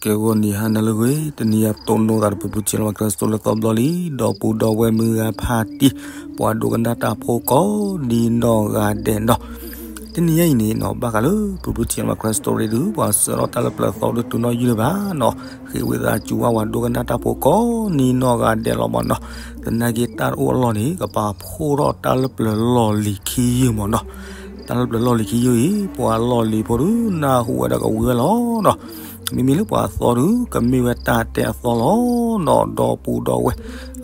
ကဲဂီၤနံၤဟါနၤလၢအဂ့ၤ, တနံၤအံၤပတိၢ်နီၣ်သးဒီးဖုဖုဆံးလီၤ Christ လၢသီဘျီလံ, ဒီပုၢ်ဒီဝဲၢ်မုၢ်ဂၤဖးတံၢ်, ပှၤဒိကနၣ်တၢ်ဖိကိးနံၤနီၢ်ဂၤဒဲးနီၤ. တနံၤအံၤန့ၣ်နီၤ ဘၣ်ဃးလၢဖုဖုဆံးလီၤ Christ ဒုး ပှၤဆှၢထီၣ်တၢ်လၢပျၢၤသီဒုးတုၤနီၣ်ယုၢ်လၢၤဘၣ်နီၤ, ဃ့ဝံသးစူၤဘၣ်ပှၤဒိကနၣ်တၢ်ဖိကိးနံၤနီၢ်ဂၤဒဲးလီၤမၢ်နီၤ. သနာ်က့တၢ်တအိၣ်အလီၢ်န့ၣ် ကပာ်ဖှိၣ်ထီၣ်တၢ်လၢပျၢၤလီၢ်လံၤခံယုၢ်မၢ်နီၤ. တၢ်လၢပျၢၤလီၢ်လံၤခံယုၢ်အံၤ ပှၤလီၢ်လံၤဖိဒုးနၢ်ဟူဝဲဒီးကဝံၤဝဲလီၤနီၤ. မ့မ့ၢ်လၢပှၤအသီဒုး ကမ့ၢ်ဝဲတၢ်တဲအသီလီၤနီၤ, ဒီပုၢ်ဒီဝဲၢ်.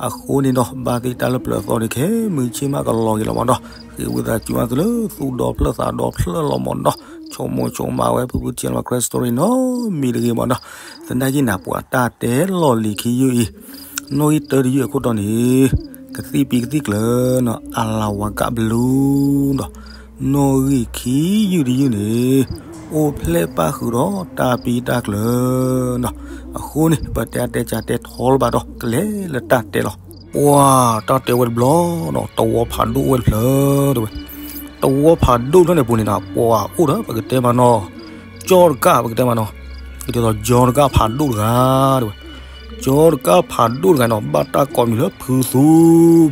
အဃိန့ၣ်ဒီး ဘၣ်သ့ၣ်တၢ်လၢပျၢၤသီန့ၣ် ခဲမုၢ်ဆ့ၣ်မးကလီၤက့ၤလီၤမၢ်နီၤ. ဃ့ဝံသးစူၤဘၣ်သုလၢသူၣ်ဒီဖျၢၣ်သးဒီဖျၢၣ်လီၤမၢ်နီၤ. ဆိကမိၣ်ဆိကမးဝဲဖုဖုဆံးလီၤ Christ နီတမံၤတဂ့ၤမၢ်နီၤ. သနာ်က့န့ၣ် ပှၤတၢ်တဲလီၢ်လံၤခံယုၢ်အံၤ နီၣ်ဂံၢ်တၢတယုၢ်အခိၣ်တီန့ၣ် ကသံၣ်ပံကသံၣ်ကျၢၤနီၤ အလၤဝၤကၣ်ဘလူးနီၤ. နီၣ်ဂံၢ်ခံယုၢ်တယုၢ်န့ၣ် အိၣ်ဖျဲၣ်ပၣ်ဃုာ်ဒီးတၢ်ပံတၢ်ကျၢၤနီၤ. အဃိန့ၣ် ပတဲအတဲကတဲထီလၢၤဘၣ်ဒီး ကလဲၤလၢတၢ်တဲလီၤ. ပှၤတၢ်တဲဝဲတဘျီနီၤ တဝီဖးဒိၣ်အိၣ်ဝဲတဖျၢၣ်တဲဝဲ. တဝီဖးဒိၣ်ဖျၢၣ်န့ၣ်ပူၤန့ၣ်နီၤ ပှၤအိၣ်ဒီးပကတဲမးနီၤ ကၠီတကၣ် ပကတဲမးနီၤ, ဒ်သိးကၠီတကၣ်ဖးဒိၣ်တဂၤတဲဝဲ. ကၠီတကၣ်ဖးဒိၣ်တဂၤနီၤ ဘၣ်တၢ်ကိးမံၤလၢဖုသူ,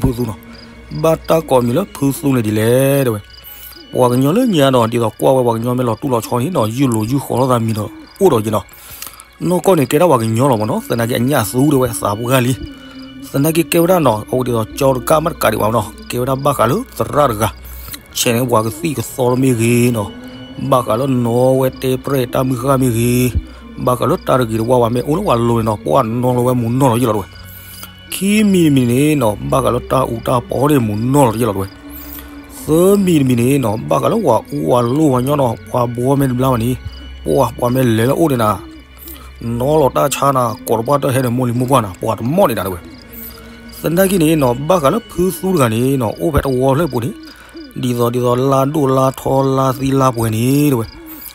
ဖုသူနီၤ. ဘၣ်တၢ်ကိးမံၤလၢဖုသူန့ၣ်ဒ်လဲၣ်တဲဝဲ. ပှၤကညီလၢညါဒီး ဒ်သိးကွၢ်ဝဲပှၤကညီမ့ၢ်လီၤတူၢ်လီၤဆီန့ၣ်နီၤ ယုၢ်လိာ်ယုၢ်ဃီၤလိာ်သးမံၤဒီး အိၣ်ဒီးက့ၤနီၤ. နီၢ်ကီၢ်န့ၣ်ကဲဒၣ်ပှၤကညီလီၤမၢ်နီၤ, သနာ်က့အညၣ်သူတဲဝဲသးပှၢ်လံ. သနာ်က့ကဲဝဲဒၣ်နီၤ အဝဲဒ်သိးကၠီတကၣ်မ့ၢ်တကးဒံးဘၣ်နီၤ ကဲဝဲဒၣ်ဘၣ်ဃးလၢသရၣ်တဂၤ ဆဲးန့ၣ်ပှၤကသံၣ်ကသီတမ့ၢ်ဂ့ၤနီၤ, ဘၣ်ဃးလၢနီၢ်ဝဲတဲပြဲၢ်တၢ်မုၢ်ဃၢ်မ့ၢ်ဂ့ၤ, ဘၣ်ဃးလၢတၢ်တဂ့ၤတဝါဝဲမ့ၢ်အိၣ်လၢပှၤလိၤန့ၣ်နီၤ ပှၤနီၢ်လီၤဝဲမူးနီၢ်လီၤယ့ၢ်လီၤတဲဝဲ. ခံမံၤတမံၤန့ၣ်နီၤ ဘၣ်ဃးလၢတၢ်အူတၢ်ပီန့ၣ်မူးနီၢ်လီၤယ့ၢ်လီၤတဲဝဲ. သၢမံၤတမံၤန့ၣ်နီၤ ဘၣ်ဃးလၢပှၤအူပှၤလိၣ်ပှၤညီနီၤ ပှၤဘှီမ့ၢ်တဘျါဘၣ်န့ၣ် ပှၤပှၤမ့ၢ်လဲၤလၢအအိၣ်န့ၣ်နၤ နီၢ်လီၤတၢ်ဆါနၤ ကိးတပှၢ်တၢၢ်ဟဲန့ၣ် မိၢ်လံၤမိၢ်ပှၢ်နၤ ပှၤတမီၣ်န့ၣ်နၤတဲဝဲ. သနာ်က့န့ၣ်နီၤ ဘၣ်ဃးလၢဖုသူတဂၤန့ၣ်နီၤ အိၣ်ဖဲတဝီဖျၢၣ်ပူၤန့ၣ် ဒ်သိးဒ်သိးလါဒိၣ်လါထီလါသံလါပှဲၤန့ၣ်တဲဝဲ.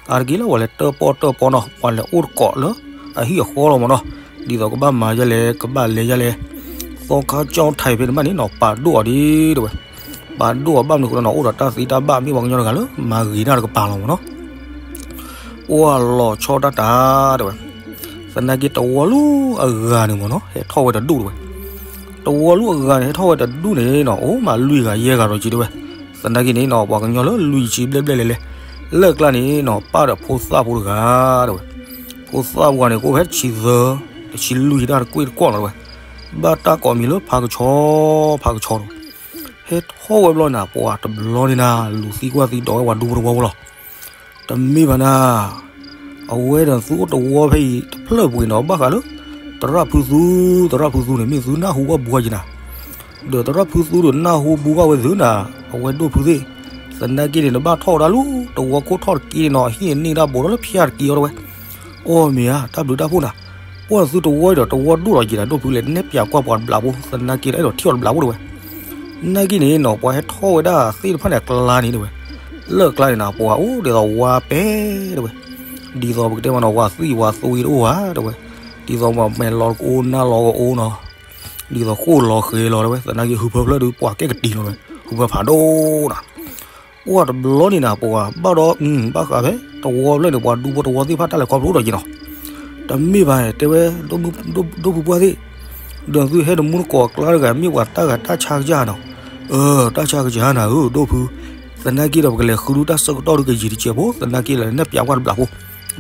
အါတက့ၢ်လၢပှၤလဲၤတၢၣ်ပီၣ်တၢၣ်ပီနီၤ ပှၤလဲၤအိၣ်တကိးလၢအဟံၣ်အဃီလီၤမၢ်နီၤ, ဒ်သိးကဘၣ်မၤယဲလဲၣ် ကဘၣ်လဲၤယဲလဲၣ်, သီခါကၠီထံးဖဲန့ၣ်ဘၣ်န့ၣ်နီၤ ပာ်ဒိၣ်အီၤဒ်တဲဝဲ. ပာ်ဒိၣ်အီၤဘၣ်မနုၤအဃိဒီးနီၤ အိၣ်ဒီးတၢ်သံတၢ်ဘၣ် မ့ၢ်ပှၤကညီတဂၤလၢမၤဂ့ၤတၢ်တကပၤလီၤမၢ်နီၤ. ပှၤလီၤဆီဒၣ်တၢ်တဲဝဲ. သနာ်က့တဝီလူၢ်အဂၤန့ၣ်မၢ်နီၤ ဟဲထီၣ်ဝဲတဒူၣ်တဲဝဲ. တဝီလူၢ်အဂၤန့ၣ် ဟဲထီၣ်ဝဲတဒူၣ်န့ၣ်နီၤ အိၣ်မးလွံၢ်ဂၤယဲၢ်ဂၤဒီးက့ၤတဲဝဲ. သနာ်က့န့ၣ်နီၤ ပှၤကညီလၢလွံၢ်ဆံဘျဲၣ်ဘျဲၣ်လဲၤလဲၤ လၢအကျါန့ၣ်နီၤ ပၣ်ဒီးဖိသၣ်ဖိတဂၤတဲဝဲ. ဖိသၣ်ဖိတဂၤန့ၣ် ကအိၣ်ဖဲတဆံသၢ တဆံလွံၢ်တၢ်တကွ့ၢ်တကွီၢ်လီၤတဲဝဲ. ဘၣ်တၢ်ကိးမံၤလၢဖါကဆီ ဖါကဆီတဲဝဲ. ဟဲထီၣ်ဝဲဘျီန့ၣ် ပှၤတဘျီန့ၣ်နၤ လူၤသံကွၢ်သံဒိးဝဲပှၤဒူဖိတဝီဖိလီၤ. တမ့ၢ်ဘၣ်နၤ, အဝဲဒီးသုအိၣ်တဝီဖဲအံၤတဖျၢၣ်ပူၤအံၤနီၤ ဘၣ်ဃးလၢ သရၣ်ဖုသူ, သရၣ်ဖုသူန့ၣ် မ့ၢ်သုနၢ်ဟူဘၣ်ဘူးက့ၤနၤ, ဒီးသရၣ်ဖုသူဒီးနၢ်ဟူဘူးဘၣ်ဝဲသုနၤ, အဝဲဒိၣ်ဖုသ့ၣ်, သနာ်က့န့ၣ် နဘၣ်ထီၣ်ဝဲဒၣ်လၢ တဝီခိၣ်ထီၣ်တက့ၢ်န့ၣ်နီၤ အဟံၣ်န့ၢ်ဒၣ်ဘိးထီၣ်လၢဖၠၣ်တက့ၢ်အီၤတဲဝဲ. အီၣ်မ့ၢ်ဧါ တၢ်ဘျုးတၢ်ဖှိၣ်နၤ, ပှၢ်သုတဝီအံၤဒီးတဝီဒိၣ်လီၤက့ၤနၤ ဒိၣ်ဖုလဲၤနဲၣ်ပၠးကွၢ်ပှၤတဘျးဖိ သနာ်က့ဒီးအဲၣ်ဒိးထံၣ်အီၤတဘျးဖိတဲဝဲ. နာ်က့န့ၣ်နီၤ ပှၤဟဲထီၣ်ဝဲဒၣ်သ့ၣ်တဖၣ်န့ၣ်အကျါန့ၣ်တဲဝဲ, လၢအကျါန့ၣ်နၤ ပှၤအိၣ်ဒ်သိးဝါပဲတဲဝဲ, ဒ်သိးပကတဲမးနီၤ ဝၤသံၣ်ဝၤသွံတအိၣ်ဧါတဲဝဲ, ဒ်သိးမ့ၢ်လီၤကအိၣ်နၢ်လီၤကအိၣ်နီၤ, ဒ်သိးဃိၣ်လီၤဃဲၤလီၤတဲဝဲ သနာ်က့ဟုဖၢဖျၢၣ်ဒုးပှၤကဲကတံၤလီၤတဲဝဲ, ဟုဖၢဖးဒိၣ်နၤ ပှၤတဘျီန့ၣ်နၤ ပှၤဘၣ်ဒီး ဘၣ်ဃးဖဲတဝီဖျၢၣ်န့ၣ် ပှၤဒူဖိတဝီသ့ၣ်တဖၣ်တၢ်လဲၤခီဖျိဒီးက့ၤနီၤ, တမ့ၢ်ဘၣ်တဲဝဲ, ဒိၣ်ဖုပှၢ်သ့ၣ်, ဒီးသုဟဲတမူတကိးအကျါတဂၤ မ့ၢ်ပှၤတၢ်ဂၤတၢ်ဆါကစၢ်နီၤ, အၢ တၢ်ဆါကစၢ်နၤဧၢ ဒိၣ်ဖု, သနာ်က့ဒီးပကလဲၤဃုဒုတၢ်ဆၢကတီၢ်ဒုးကယံာ်တစဲးဖိ သနာ်က့လၢနဲၣ်ပၠးကွၢ်တဘျးဖိ,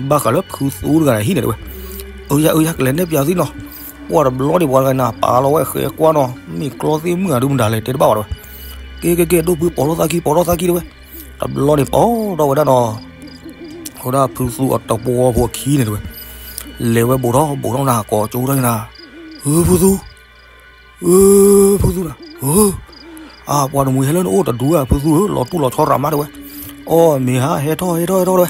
ဘၣ်ဃးလၢဖုသူတဂၤန့ၣ်ဟံၣ်န့ၣ်တဲဝဲ အၢယၤ အၢယၤ ကလဲၤနဲၣ်ပၠးသ့ၣ်နီၤ, ပှၤတဘျီန့ၣ် ပှၤတဂၤနၤ ပာ်လီၤဝဲဃဲကွၢ်နီၤ မ့ၢ်ကျီသ့ၣ်မုၢ်ဂၤဒုးမတၤလဲၣ် တဲတဘၣ်ဝဲဒီး, ကဲ ကဲ ကဲ ဒိၣ်ဖု ပိာ်ထီၣ်သးခံ ပိာ်ထီၣ်သးခံတဲဝဲ, တဘျီန့ၣ် ပိာ်ထီၣ်ဝဲဒၣ်နီၤ, အဝဲဒၣ်ဖုသူအတပှီၤဖိအခံန့ၣ်တဲဝဲ, လဲၤဝဲဘူးထီၣ် ဘူးထီၣ်နၤ ကိးကၠိတၢ်န့ၣ်နၤ, အၢ ဖုသူ အၢ ဖုသူနၤ, အၢ အၢ ပှၤတမှံၤဟဲလၢနအိၣ်တဒူဧါ ဖုသူဧၢ လီၤတူၢ်လီၤဆီရၤမးတဲဝဲ, အီၣ်မ့ၢ်ဟါ ဟဲထီၣ် ဟဲထီၣ် ဟဲထီၣ်တဲဝဲ,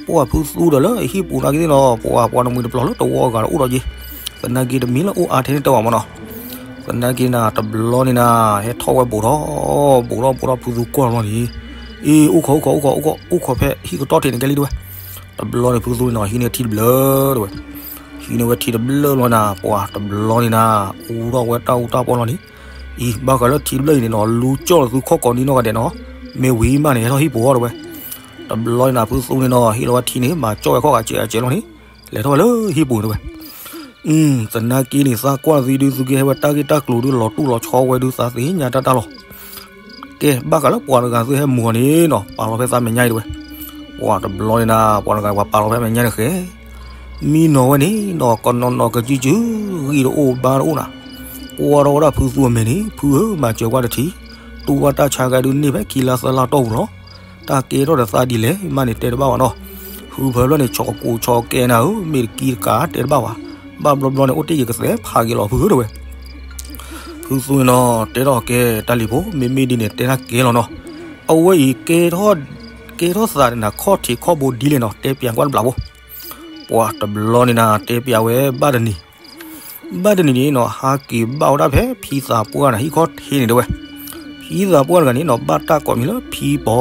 ပှၤဖုသူဒီးလၢအဟံၣ်ပူၤနာ်က့သ့ၣ်နီၤ ပှၤ ပှၤတမှံၤတပျီၤလၢတဝီအဂၤဒီးအိၣ်ဒီးက့ၤ, သနာ်က့တမံၤလၢအိၣ်အါထဲန့ၣ်တဲဝဲမးနီၤ, သနာ်က့နၤ တဘျီန့ၣ်နၤ ဟဲထီၣ်ဝဲဘူးထီၣ် ဘူးထီၣ် ဘူးထီၣ် ဖုသူကွၢ်ဘျီန့ၣ်, အ့ အိၣ်ခိး အိၣ်ခိး အိၣ်ခိး အိၣ်ခိး အိၣ်ခိးဖဲဟံၣ်ကတီၢ်ထံးန့ၣ်ကဲလံတဲဝဲ, တဘျီန့ၣ် ဖုသူန့ၣ်နီၤ ဟံးန့ၢ်ထံတဘျၢတဲဝဲ ဟံးန့ၢ်ဝဲထံတဘျၢလီၤနၤ ပှၤတဘျီန့ၣ်နၤ အူထီၣ်ဝဲတၢ်အူတၢ်ပီလီၤန့ၣ်, အံၤ ဘၣ်ဃးလၢထံတဘျၢအံၤန့ၣ်နီၤ လူကၠီၣ်လၢသုခီၣ်ကိးနံၤနီၢ်ဂၤဒဲးနီၤ, မ့ၢ်ဝံၤမးန့ၣ် ဟဲထီၣ်ဟံၣ်ပူၤအီၤတဲဝဲ, တဘျီန့ၣ်နၤ ဖုသူန့ၣ်နီၤ ဟံးလီၤဝဲထံန့ၣ် မၤကၠီၣ်ဝဲခီၣ်ဂၤစဲးဂၤစဲးလီၤန့ၣ်, လဲၤထီၣ်ဝဲလၢဟံၣ်ပူၤတဲဝဲ. သနာ်က့န့ၣ် သးကွၢ်သံဒုး သုကဟဲဝဲတၢ်ဂ့ၢ်တၢ်ကျိၤဒုး လီၤတူၢ်လီၤဆီဝဲဒုး သးသ့ၣ်ညါတၢ်တၢ်လီၤ. ကဲ ဘၣ်ဃးလၢပှၤတဂၤသုဟဲမူၤအီၤန့ၣ်နီၤ ပာ်လီၤဖဲသးမဲာ်ညါအံၤတဲဝဲ. ပှၤတဘျီန့ၣ်နၤ ပှၤတဂၤပှၤပာ်လီၤဖဲမဲာ်ညါန့ၣ်ဃဲ မံနီၤဝဲန့ၣ်နီၤ ကနီၤနီၤကစုကစု ဂံၢ်တအိၣ်ဘါတအိၣ်နၤ, ကွၢ်ထီၣ်ဝဲဒၣ်ဖုသူအမဲာ်န့ၣ် ဖုဧၢ မၤစၢၤကွၢ်တထံး, တူၢ်ဘၣ်တၢ်ဆါကဲဒုးန့ၢ်ဖဲခံလါသၢလါတီၢ်ပူၤလီၤ. တၢ်ကဲထီၣ်ဒီးသးဒ်လဲၣ်မးန့ၣ် တဲတဘၣ်ဘၣ်နီၤ. ဟုဖၢဖျၢၣ်န့ၣ် ဆီးကကိးဆီးကဲနၤဧၢ, မ့ၢ်တကံတကးတဲတဘၣ်ဘၣ်. ဘၣ်ဘျီဘျီန့ၣ် အိၣ်တ့ၢ်ယကသဲးဖးက့ၤလီၤဖုဧၢတဲဝဲ. ဖုသူန့ၣ်နီၤ တဲထီၣ်ကဲတၢ်လံၤဖိ မ့မ့ၢ်ဒ်န့ၣ် တဲတၢ်ကဲလီၤနီၤ. အဝဲအံၤ ကဲထီၣ်သးန့ၣ်နၤ ခီၣ်ထံးခီၣ်ဘိဒ်လဲၣ်နီၤ တဲပၠးကွၢ်တဘျီဖိ. ပှၤတဘျီန့ၣ်နၤ တဲပၠးဝဲဘၣ်တနံၤ ဘၣ်တနံၤန့ၣ်နီၤ ဟးက့ၤဘၣ်ဝဲဒၣ်ဖဲဖံသးပှၢ်န့ၣ် ဟံၣ်ခီၣ်ထံးန့ၣ်တဲဝဲ. ဖံသးပှၢ်တဂၤန့ၣ်နီၤ ဘၣ်တၢ်ကိးမံၤလၢဖံပီၤ ဖံ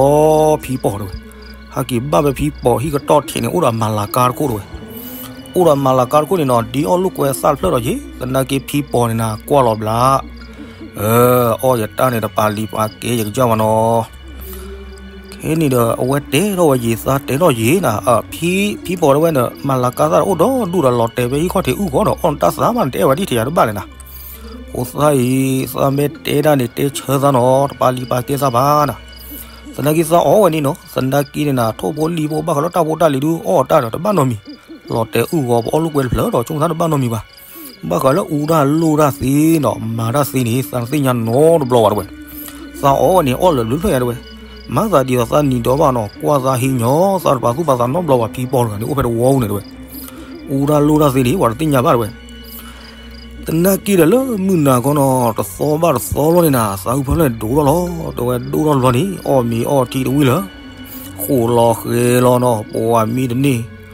ပီၤတဲဝဲ. ဟးက့ၤဘၣ်ဖဲဖံပီၤဟံၣ်ကတီၢ်ထံးန့ၣ် အိၣ်ဒီးမၤလၤကါတခိၣ်တဲဝဲ. အိၣ်ဒီးမၤလၤကါတခိၣ်န့ၣ်နီၤ ဒ်အီၣ်လိာ်ကွဲသၣ်တဖျၢၣ်ဒီးယ့ၤ သနာ်က့ဖံပီၤန့ၣ်နၤ ကွၢ်လီၤဘျး အၢ အီၣ်ယတၢ်န့ၣ် တပာ်လံၤပာ်ကဲယကစၢ်ဘၣ်နီၤ. ခဲန့ၣ်ဒီး အဝဲတဲထီၣ်ဝဲယ့ၤ သးတဲထီၣ်ယ့ၤနၤ, ဖံ ဖံပီၤတဲဝဲန့ၣ် မၤလၤကါသၣ်ဒီးအိၣ်ဒီဒူၣ်ဒီးလီၤတဲာ်ဖဲဟံၣ်ခီၣ်ထံးအုၣ်ဃီဒီး အီၣ်နတၢ်သးမး နတအဲၣ်ဝဲဒၣ်ထဲယၤတဘၣ်လဲၣ်နၤ. ဖိသၣ်အံၤ သးမ့ၢ်တဲဒၣ်န့ၣ် တဲဆၢသးနီၤ တပာ်လံၤပာ်ကဲသးဘၣ်နၤ. သနာ်က့သးအီၣ်ဝဲန့ၣ်နီၤ သနာ်က့န့ၣ်နၤ ထိၣ်ဖိလံၣ်ဖိဘၣ်ဃးလၢတၢ်ဖိတၢ်လံၤဒုး အီၣ်တၢ်ဒီးတဘၣ်နီတမံၤ, လီၤတဲာ်အုၣ်ဃီပအီၣ်လိာ်ကွဲတဖျၢၣ်ဒီး ဆိကမိၣ်သးတဘၣ်နီတမံၤဘၣ်. ဘၣ်ဃးလၢအူတၢ်လိၣ်တၢ်သ့နီၤ မၤတၢ်သ့န့ၣ် သးတသ့ၣ်ညါနီတဘျီဘၣ်တဲဝဲ. သးအီၣ်ဝဲန့ၣ် အီၣ်လၢာ်ဘျုးဖျၢၣ်ညါတဲဝဲ. မၤသးဒ်သိးသးနံၤဒီဘၣ်နီၤ ကွၢ်သးဟ့ၣ်ညီ သးတပာ်သူၣ်ပာ်သးနီတဘျီဘၣ် ဖံပီၤတဂၤန့ၣ် အိၣ်ဖဲတဝီပူၤန့ၣ်တဲဝဲ. အူတၢ်လိၣ်တၢ်သ့န့ၣ် ပှၤတသ့ၣ်ညါဘၣ်တဲဝဲ. သနာ်က့ဒီးလၢမုၢ်နၤခီနီၤ တသီဘၣ်တသီလီၤန့ၣ်နၤ သးဟုဖၢလၢဒိၣ်ထီၣ်လီၤ တဲဝဲ ဒိၣ်ထီၣ်တဘျီန့ၣ် အီၣ်မ့ၤအီၣ်ထံတဝံၤလၢ ဃိးလီၤဃဲလီၤနီၤ ပှၤမံတန့ၢ်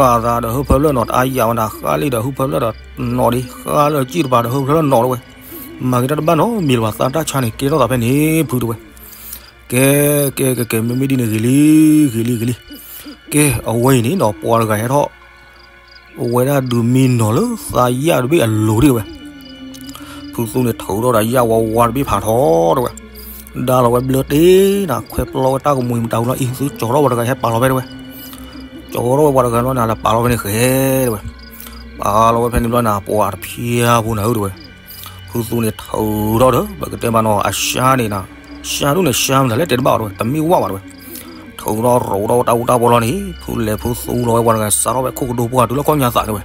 ဃၣ်သးဒီးဟုဖၢဖျၢၣ်နီၤ တအါယၤဝဲနၤ ဃၣ်လံဒီးဟုဖၢဖျၢၣ်ဒီးနီၤဒံး ဃၣ်လၢကံၣ်တပၤဒီးဟုဖၢဖျၢၣ်နီၤတဲဝဲ. မၤက့ၤတၢ်တဘၣ်နီတမံၤလၢၤဘၣ် သးတၢ်ဆါန့ၣ် ကဲထီၣ်သးဖဲန့ၣ်ဖုတဲဝဲ. ကဲ ကဲ ကဲ ကဲ မ့မ့ၢ်ဒ်န့ၣ်ဂ့ၤလံ ဂ့ၤလံ ဂ့ၤလံ. ကဲ အဝဲအံၤန့ၣ်နီၤ ပှၤတဂၤဟဲထီၣ် အဝဲဒၣ်ဒုးမံနီၤလၢသးယၣ်တဘ့ၣ်အလိၤဒၣ်တဲဝဲ. ဖုသူန့ၣ်ထုးထီၣ်ဒီးယၣ်ဝါဝါတဘ့ၣ်ဖးထီတဲဝဲ. ဒါလီၤဝဲဘျၢတ့ၢ်နၤ ခွဲပျီဝဲတၢ်ကမှံၤမတၤဝံၤလီၤအံၤ သုကၠီၤထီၣ်ပှၤတဂၤဟဲပာ်လီၤဖဲတဲဝဲ. ကၠီၤထီၣ်ဝဲပှၤတဂၤလီၤနၤ လဲၤပာ်လီၤဖဲန့ၣ်ဃဲတဲဝဲ. ပာ်လီၤဝဲဖဲန့ၣ်ဘျီနၤ ပှၤတဖျါဖိနၤဧၢတဲဝဲ. ဖုသူန့ၣ်ထုးထီၣ်ဒီး ပကတဲဘၣ်နီၤ အရှါန့ၣ်နၤ ရှါဒိၣ်န့ၣ် ရှါမတၤလဲၣ်တဲတဘၣ်အီၤတဲဝဲ တမ့ၢ်ဝၣ်ဘၣ်တဲဝဲ. ထုးထီၣ်ရိးထီၣ်ဝဲတၢ်အူတၢ်ပီလီၤန့ၣ် ဖုလဲၤဖုသူလီၤဝဲပှၤတဂၤစးထီၣ်ဖဲခိၣ်ကဒိပှၢ်တုၤလၢကီၢ်ညါသးတဲဝဲ.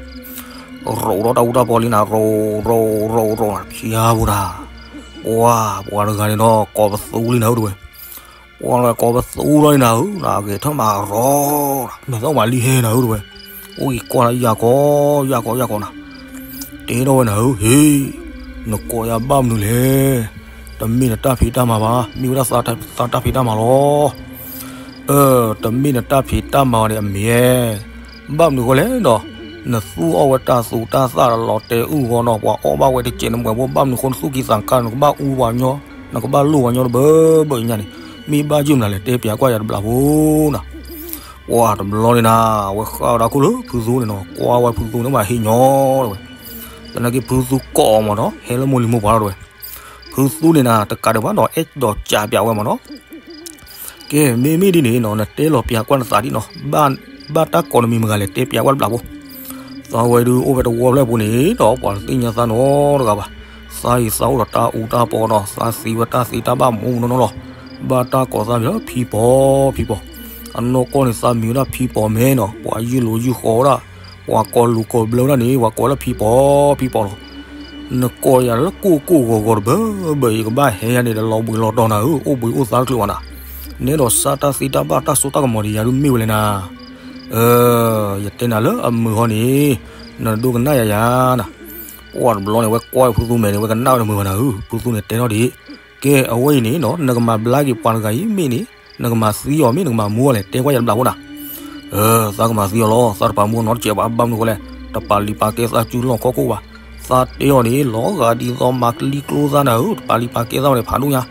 ရိးထီၣ်တၢ်အူတၢ်ပီလံနၤ ရိး ရိး ရိး ဖျါဖိတၢ် ပှၤ ပှၤတဂၤန့ၣ်ဒီး ကိးပသူလံနၤဧၢတဲဝဲ. ပှၤတဂၤကိးပသူလီၤန့ၣ်နၤဧၢ နဂဲၤထၢၣ်မးရိး မဲာ်သီၣ်မးလံဟဲနၤဧၢတဲဝဲ. အိၣ်က့ၤကွၢ်လၢယၢ်ကီ ယၢ်ကီ ယၢ်ကီနၤ တဲထီၣ်ဝဲနၤဧၢ ဟ့ၣ် နကိးယၤဘၣ်မနုၤလဲၣ်. တမ့ၢ်နတၢ်ဖံးတၢ်မၤဘၣ် မ့ၢ်ဝဲဒၣ်သးတၢ်ဖံးတၢ်မၤလီၤ. အၢ တမ့ၢ်နတၢ်ဖံးတၢ်မၤအီၤန့ၣ်အမ့ၢ် ဘၣ်မနုၤဃိလဲၣ်ဒီး နသူၣ်အီၣ်ဝဲတၢ်သူတၢ်သၣ်ဒီးလီၤတဲာ်အုၣ်ဂီၤနီၤ ပှၤအီၣ်ဘၣ်ဝဲတကဲးနမဲာ်ဖိ ဘၣ်မနုၤဃိနသူၣ်ကံၢ်သးကါ နကဘၣ်အူပှၤညီ နကဘၣ်လိၣ်ပှၤညီတဘၢဘၢညါန့ၣ် မ့ၢ်ဘၣ်ယုၢ်မနုၤလဲၣ် တဲပၠးကွၢ်ယၤတဘျီဖိနၤ. ပှၤတဘျီန့ၣ်နၤ အဝဲဃၣ်ဝဲဒၣ်ခိၣ်လၢဖုသူန့ၣ်နီၤ ကွၢ်ဝဲဖုသူန့ၣ်မးဟ့ၣ်ညီတဲဝဲ. သနာ်က့ဖုသူကိးအီၤမးနီၤ ဟဲလၢမိၢ်လံၤမိၢ်ပှၢ်လီၤတဲဝဲ. ဖုသူန့ၣ်နၤ တကးဒံးဘၣ်နီၤ အဲၣ်ဒိးကးပၠးဝဲမးနီၤ ကဲ မ့မ့ၢ်ဒ်န့ၣ်နီၤ နတဲလီၤပၠးကွၢ်နသးဒ်နီၤ ဘၣ်တၢ်ကိးနမံၤမဂၤလဲၣ် တဲပၠးကွၢ်တဘျီဖိ. သးဝဲဒုးအိၣ်ဖဲတဝီဖျၢၣ်ပူၤန့ၣ်ဒီး ပှၤတသ့ၣ်ညါသးနီတဂၤဘၣ်. သးအံၤသးအိၣ်ဒီးတၢ်အူတၢ်ပီနီၤ သးသံဝဲတၢ်သံတၢ်ဘၣ်မူနီၢ်နီၢ်လီၤ. ဘၣ်တၢ်ကိးသးမံၤလၢဖံပီၤ ဖံပီၤ. အနီၢ်ကီၢ်န့ၣ်သးမံၤဝဲဒၣ်ဖံပီၤမဲနီၤ ပှၤယုၢ်လိၤယုၢ်ဃီဝဲဒၣ် ပှၤကိးလူၤကိးဘျၢဝဲဒၣ်န့ၣ် ပှၤကိးလၢဖံပီၤ ဖံပီၤလီၤ. နကိးယၤလၢကိၢ်ကိၢ်ဂီၤဂီၤတဘၢဘၢ ယကဘၣ်ဟဲယၤန့ၣ်ဒီးလီၤဘှံးလီၤတီၤနၤဧၢ အိၣ်ဘှံးအိၣ်သါတချုးဘၣ်နၤ. နဲဒိးစၢ်တၢ်သံတၢ်ဘၣ်တၢ်စိတၢ်ကမီၤဒံးယၤဒုးမ့ၢ်ဝဲလဲၣ်နၤ. အၢ ယတဲနၤလၢအမုာ်ဟီန့ၣ် နဒိကနၣ်ယၤယၤနၤ. ပှၤတဘျီန့ၣ် ဝဲကွၢ်ဖုသူမဲာ်န့ၣ် ဝဲကနၣ်ဝဲတမုာ်ဘၣ်နၤဧၢ ဖုသူန့ၣ်တဲထီၣ်ဒံး. ကဲ အဝဲအံၤန့ၣ်နီၤ နကမၤဘျါက့ၤပှၤတဂၤအံၤမ့ၢ်န့ၣ် နကမၤသံအီၤမ့ၢ် နကမၤမူအီၤလဲၣ် တဲကွၢ်ယၤတဘျီဖိနၤ. အၢ သးကမၤသံအီၤလီၤ သးတပာ်မူအီၤနီတစဲးဘၣ် ဘၣ်မနုၤဃိလဲၣ် တပာ်လံာ်ပာ်ကဲသးစုလီၢ်ခီၣ်ခိၣ်ဘၣ်. သးတဲအီၤန့ၣ် လီၤဂာ်ဒ်သိးမၤကလံကျိသးနၤဧၢ တပာ်လံာ်ပာ်ကဲသးဘၣ်န့ၣ် ဖးဒိၣ်ညါ.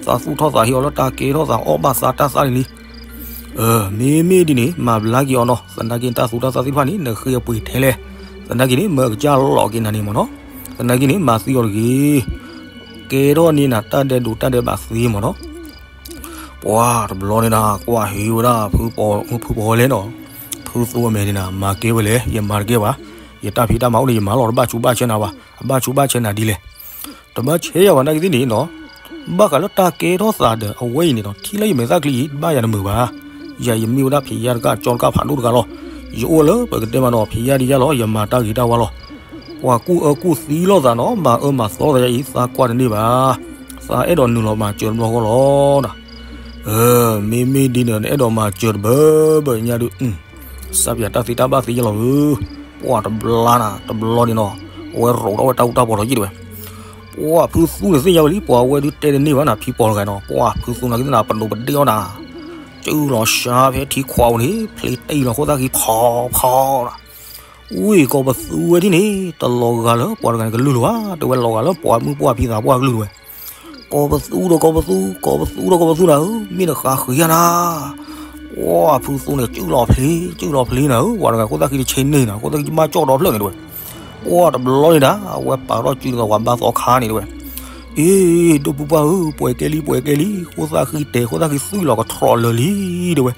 သးသူၣ်ထီၣ်သးဟ့အီၤလၢတၢ်ကဲထီၣ်သးအီၣ်ဘၣ်သးတၢ်သၣ်န့ၣ်လံ. အၢ မ့မ့ၢ်ဒ်န့ၣ် မၤဘျါက့ၤအီၤနီၤ သနာ်က့တၢ်သူတၢ်သၣ်သ့ၣ်တဖၣ်န့ၣ် နဃ့အပှ့ၤထဲလဲၣ်. သနာ်က့န့ၣ် မၢအကစၢ်လီၤက့ၤနၤန့ၣ်မ့ၢ်နီၤ. သနာ်က့န့ၣ် မၤသံအီၤတဂ့ၤ. ကဲထီၣ်န့ၢ်နၤတၢ်ဒဲးဒိးတၢ်ဒဲးဘးသ့မ့ၢ်နီၤ. ပှၤတဘျီန့ၣ်နၤ ကွၢ်ဟ့ၣ်ဝဲဒၣ် ဖုပီၤဝဲလဲၣ်နီၤ. ဖု ဖုသူအမဲာ်န့ၣ်နၤ မၤကဲဝဲလဲၣ်, ယမၤတကဲဘၣ်. ယတၢ်ဖံးတၢ်မၤအိၣ်န့ၣ် ယမၤလီၤတဘၣ်ဆူးဘၣ်ဆဲးနၤဘၣ်. အဘၣ်ဆူးဘၣ်ဆဲးနၤဒ်လဲၣ်. တဘၣ်ဆဲးယၤဘၣ်နာ်က့သ့ၣ်န့ၣ်နီၤ. ဘၣ်ဃးလၢတၢ်ကဲထီၣ်သးဒီး အဝဲအံၤန့ၣ်နီၤ ထံၣ်လၢယမဲာ်သၣ်ချံအံၤ တဘၣ်ယၤတမုာ်ဘၣ်. ယၤယမ့ၢ်ဝဲဒၣ်ဖံးယါတကၢ်ကၠီတကၢ်ဖးဒိၣ်တဂၤလီၤ. ယအိၣ်လၢပကတဲမးနီၤ ဖံးယါဒံးယါလီၤ ယမၤတၢ်ဂ့ၤတၢ်ဝါလီၤ. ပှၤကူၣ်အၢကူၣ်သံလိာ်သးနီၤ မၤအၢမၤသီလိာ်သးယၤအံၤ သးကွၢ်တန့ၢ်ဘၣ်. သးအဲၣ်ဒိးနုာ်လီၤမၤစၢၤတဘျီဃီလီၤ. မ့မ့ၢ်ဒ်န့ၣ် နအဲၣ်ဒိးမၤစၢၤတဘၢဘၢညါဒုး စးပၠးတၢ်သ့တၢ်ဘၣ်သ့ယလီၤဧၢ. ပှၤတဘျီနၤ တဘျီန့ၣ်နီၤ အဝဲရိးထီၣ်ဝဲတၢ်အူတၢ်ပီၤထီးယံာ်တဝဲ. ပှၤဖုသူန့ၣ်သ့ၣ်ညါဝဲလံ ပှၤဝဲဒုးတဲတန့ၢ်ဘၣ်နၤ ဖံးပီၤတဂၤနီၤ ပှၤဖုသူနာ်က့သ့ၣ်နၤ ပဒိးပဒ့ၣ်အီၣ်နၤ စုၣ်လီၤစါဖဲထံခွးပူၤန့ၣ် ဖျ့တံၢ်လီၤခိၣ်သၣ်ဃံဖီဖီနၤ. ဝံၤကိးပသူဝဲဒ်န့ၣ် တလီၤဂာ်လၢပှၤတဂၤန့ၣ်ကလုၢ်လၢၤဘၣ် တဲဝဲလီၤဂာ်လၢပှၤမုၣ်ပှၢ်ဖံသးပှၢ်ကလုၢ်တဝဲ. ကိးပသူဒီးကိးပသူ ကိးပသူဒီးကိးပသူနၤဧၢ မ့ၢ်နဃါဃံၤယါနၤ. ပှၤဖုသူန့ၣ် စုၣ်လီၤဖျ့ စုၣ်လီၤဖျ့နၤဧၢ ပှၤတဂၤခိၣ်သၣ်ဃံတဆ့န့ၢ်နၤ ခိၣ်သၣ်ဃံတမၢ်ကၠီၣ်ဒီဖျၢၣ်န့ၣ်တဝဲ. ပှၤတဘျီန့ၣ်ဒၣ် အဝဲပာ်ထီၣ်စုဒီးပှၤဘါသီခါန့ၣ်တဝဲ. အ့ ဒိၣ်ဖုပှၢ်ဧၢ ပှဲၤကဲလံ ပှဲၤကဲလံ ခိၣ်သၣ်ဃံတဲာ် ခိၣ်သၣ်ဃံသွံၣ်လီၤကထြီၣ်လၢာ်လံတဝဲ.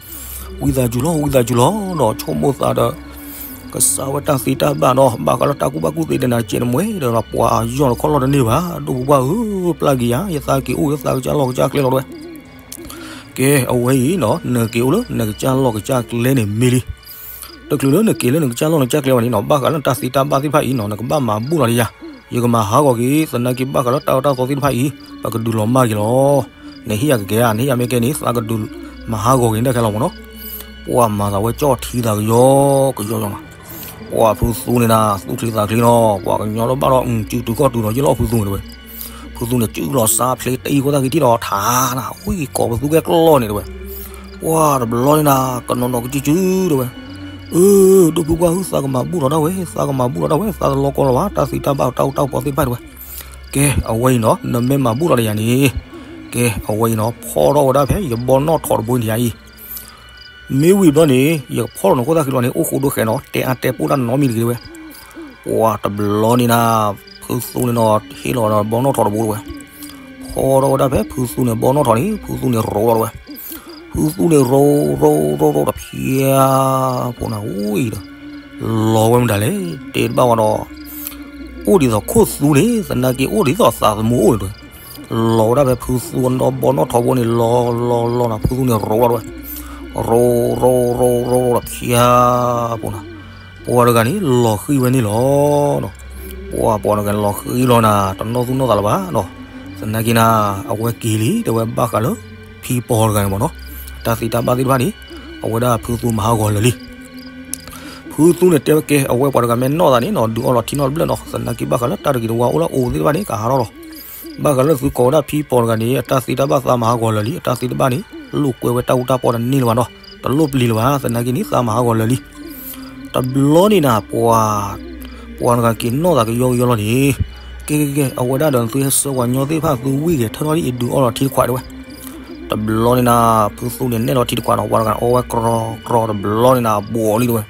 ဝံသးစူၤလီၤ ဝံသးစူၤလီၤနီၤ ဆိကမိၣ်သးဒီး ကစၢ်ဝဲတၢ်သ့တၢ်ဘၣ်နီၤ ဘၣ်ဃးလၢတၢ်ကူၣ်ဘၣ်ကူၣ်သ့တနၤကဲးနမဲာ်ဒီး ပှၤယီၢ်တခီၣ်လီၢ်တန့ၢ်ဘၣ် ဒိၣ်ဖုပှၢ်ဧၢ ပျၢ်က့ၤယၤ ယသးက့ၤအိၣ်လၢသးကစၢ်လီၢ်ကစၢ်ကျဲလီၤတဝဲ. ကဲ အဝဲအံၤနီၤ နက့ၤအိၣ်လၢနကစၢ်လီၢ်ကစၢ်ကျဲန့ၣ်မ့ၢ်လံ. တချုးလၢနက့ၤလၢနကစၢ်လီၢ်နကစၢ်ကျဲဘၣ်န့ၣ်နီၤ ဘၣ်ဃးလၢနတၢ်သ့တၢ်ဘၣ်သ့ၣ်တဖၣ်အံၤနီၤ နကဘၣ်မၤဘူၣ်လီၤဒီးယၤ ယကမၤဟးဂီၤက့ၤ သနာ်က့ဘၣ်ဃးလၢတၢ်အၢတၢ်သီသ့ၣ်တဖၣ်အံၤ ပကဒုးလီၤမၢ်က့ၤလီၤ. နဟ့ၣ်ယၤကကဲဧါ နဟ့ၣ်ယၤမ့ၢ်ကဲန့ၣ် သးကဒုးမၤဟးဂီၤက့ၤနတၢ်ခဲလီၤမ့ၢ်နီၤ. ပှၤမၤသးဝဲကၠီၣ်ထံသးကယီကယီလီၤနီၤ. ပှၤဖုသူန့ၣ်နၤ သူၣ်ချံသးချံနီၤ ပှၤကညီလၢဘၣ်ဒီး စုတုၤခီၣ်တုၤဒီးယလီၤဖုသူန့ၣ်တဝဲ. ဖုသူန့ၣ် စုၣ်လီၤစါဖျ့တံၢ်ခိၣ်သၣ်ဃံထံၣ်ဒီးထးနၤ ဝံၤကိးပသူကဲကျီၢ်န့ၣ်တဝဲ. ပှၤတဘျီန့ၣ်နၤ ကနီၤနီၤကစုစုတဝဲ. အၢ ဒိၣ်ဖုပှၢ်ဧၢ သးကမၤဘူၣ်လီၤဒၣ်ဝဲ သးကမၤဘူၣ်လီၤဒၣ်ဝဲ သးတလီၤကီလီၤဘၣ် တၢ်သ့တၢ်ဘၣ်တၢ်အူတၢ်ပီၢ်သ့ၣ်တဖၣ်တဝဲ. ကဲ အဝဲအံၤနီၤ နမ့ၢ်မၤဘူၣ်လီၤဒီးယၤန့ၣ် ကဲ အဝဲအံၤနီၤ ဖီထီၣ်ဝဲဒၣ်ဖဲယဘီနီၣ်ထိးတဘိန့ၣ်ယၤအံၤ မ့ၢ်ဝံၤဘျီန့ၣ် ယဖီၣ်လီၤနခိၣ်သၣ်ဃံလီၤန့ၣ် အိၣ်ဃိဒိဃဲးနီၤ တဲအါတဲပိၢ်တၢ်နီတမံၤတဂ့ၤဝဲ. ပှၤတဘျီန့ၣ်နၤ ဖုသူန့ၣ်နီၤ ဟ့ၣ်လီၤဒီးဘီနီၣ်ထိးတဘိတဝဲ. ဖီထီၣ်ဝဲဒၣ်ဖဲဖုသူန့ၣ်ဘီနီၣ်ထိးန့ၣ် ဖုသူန့ၣ်ရိးလီၤတဝဲ. ဖုသူန့ၣ်ရိးရိးရိးရိးတဖျါ ဖိနၤ ဝံၤဒီး လီၤဝဲမတၤလဲၣ် တဲတဘၣ်ဝဲဒီး အိၣ်ဒ်သိးခိၣ်သူန့ၣ် သနာ်က့အိၣ်ဒ်သိးသးသမူအိၣ်န့ၣ်တဝဲ. လီၤဝဲဒၣ်ဖဲဖုသူအဒီဘီနီၣ်ထိးဘိန့ၣ် လီၤလီၤလီၤနၤ ဖုသူန့ၣ်ရိးလီၤတဝဲ. ရိးရိးရိးရိးတဖျါ ဖိနၤ ပှၤတဂၤန့ၣ် လီၤဃံၤဝဲန့ၣ်လီၤ. ပှၤပှၤတဂၤန့ၣ်လီၤဃံၤလီၤနၤ တနီၣ်သူၣ်နီၣ်သးလၢၤဘၣ်နီၤ. သနာ်က့နၤ အဝဲက့ၤလံ တဲဝဲဘၣ်ဃးလၢ ဖံပီၤတဂၤန့ၣ်မ့ၢ်နီၤ. တၢ်သ့တၢ်ဘၣ်သ့ၣ်တဖၣ်န့ၣ် အဝဲဒၣ်ဖုသူမၤဟးဂီၤလၢာ်လံ. ဖုသူန့ၣ်တဲဝဲကဲ အဝဲပှၤတဂၤမ့ၢ်နီၣ်သးန့ၣ်နီၤ ဒုးအီလီၤထံနီတဘျၢၣ်နီၤ သနာ်က့ဘၣ်ဃးလၢတၢ်တဂ့ၤတဝါအိၣ်လၢအအိၣ်သ့ၣ်တဖၣ်န့ၣ် ကဟးထီၣ်လီၤ. ဘၣ်ဃးလၢသုကိးဝဲဒၣ်ဖံပီၤတဂၤန့ၣ် အတၢ်သ့တၢ်ဘၣ်သးမၤဟးဂီၤလၢာ်လံ အတၢ်သ့တဘၣ်န့ၣ် လိာ်ကွဲဝဲတၢ်အူတၢ်ပီးတန့ၢ်လၢၤဘၣ်နီၤ တလိၣ်ပျံၤလၢၤဘၣ် သနာ်က့န့ၣ် သးမၤဟးဂီၤလၢာ်လံ. တဘျီန့ၣ်နၤ ပှၤ ပှၤတဂၤက့ၤနီၣ်သးကယီကယီလီၤန့ၣ် ကဲကဲကဲ အဝဲဒၣ်ဒီးနသုဟဲဆှၢပှၤညီသ့ၣ်တဖၣ်သုဝံၣ်ဂ့ၤ ထၢထီၣ်ဒ်အံၤဒုးအီလီၤထံတခွးတဲဝဲ. တဘျီန့ၣ်နၤ ဖုသူန့ၣ်နဲၣ်လီၤထံတခွးနီၤ ပှၤတဂၤန့ၣ်အီဝဲကြီကြီတဘျီန့ၣ်နၤ ဘှီးလံတဲဝဲ.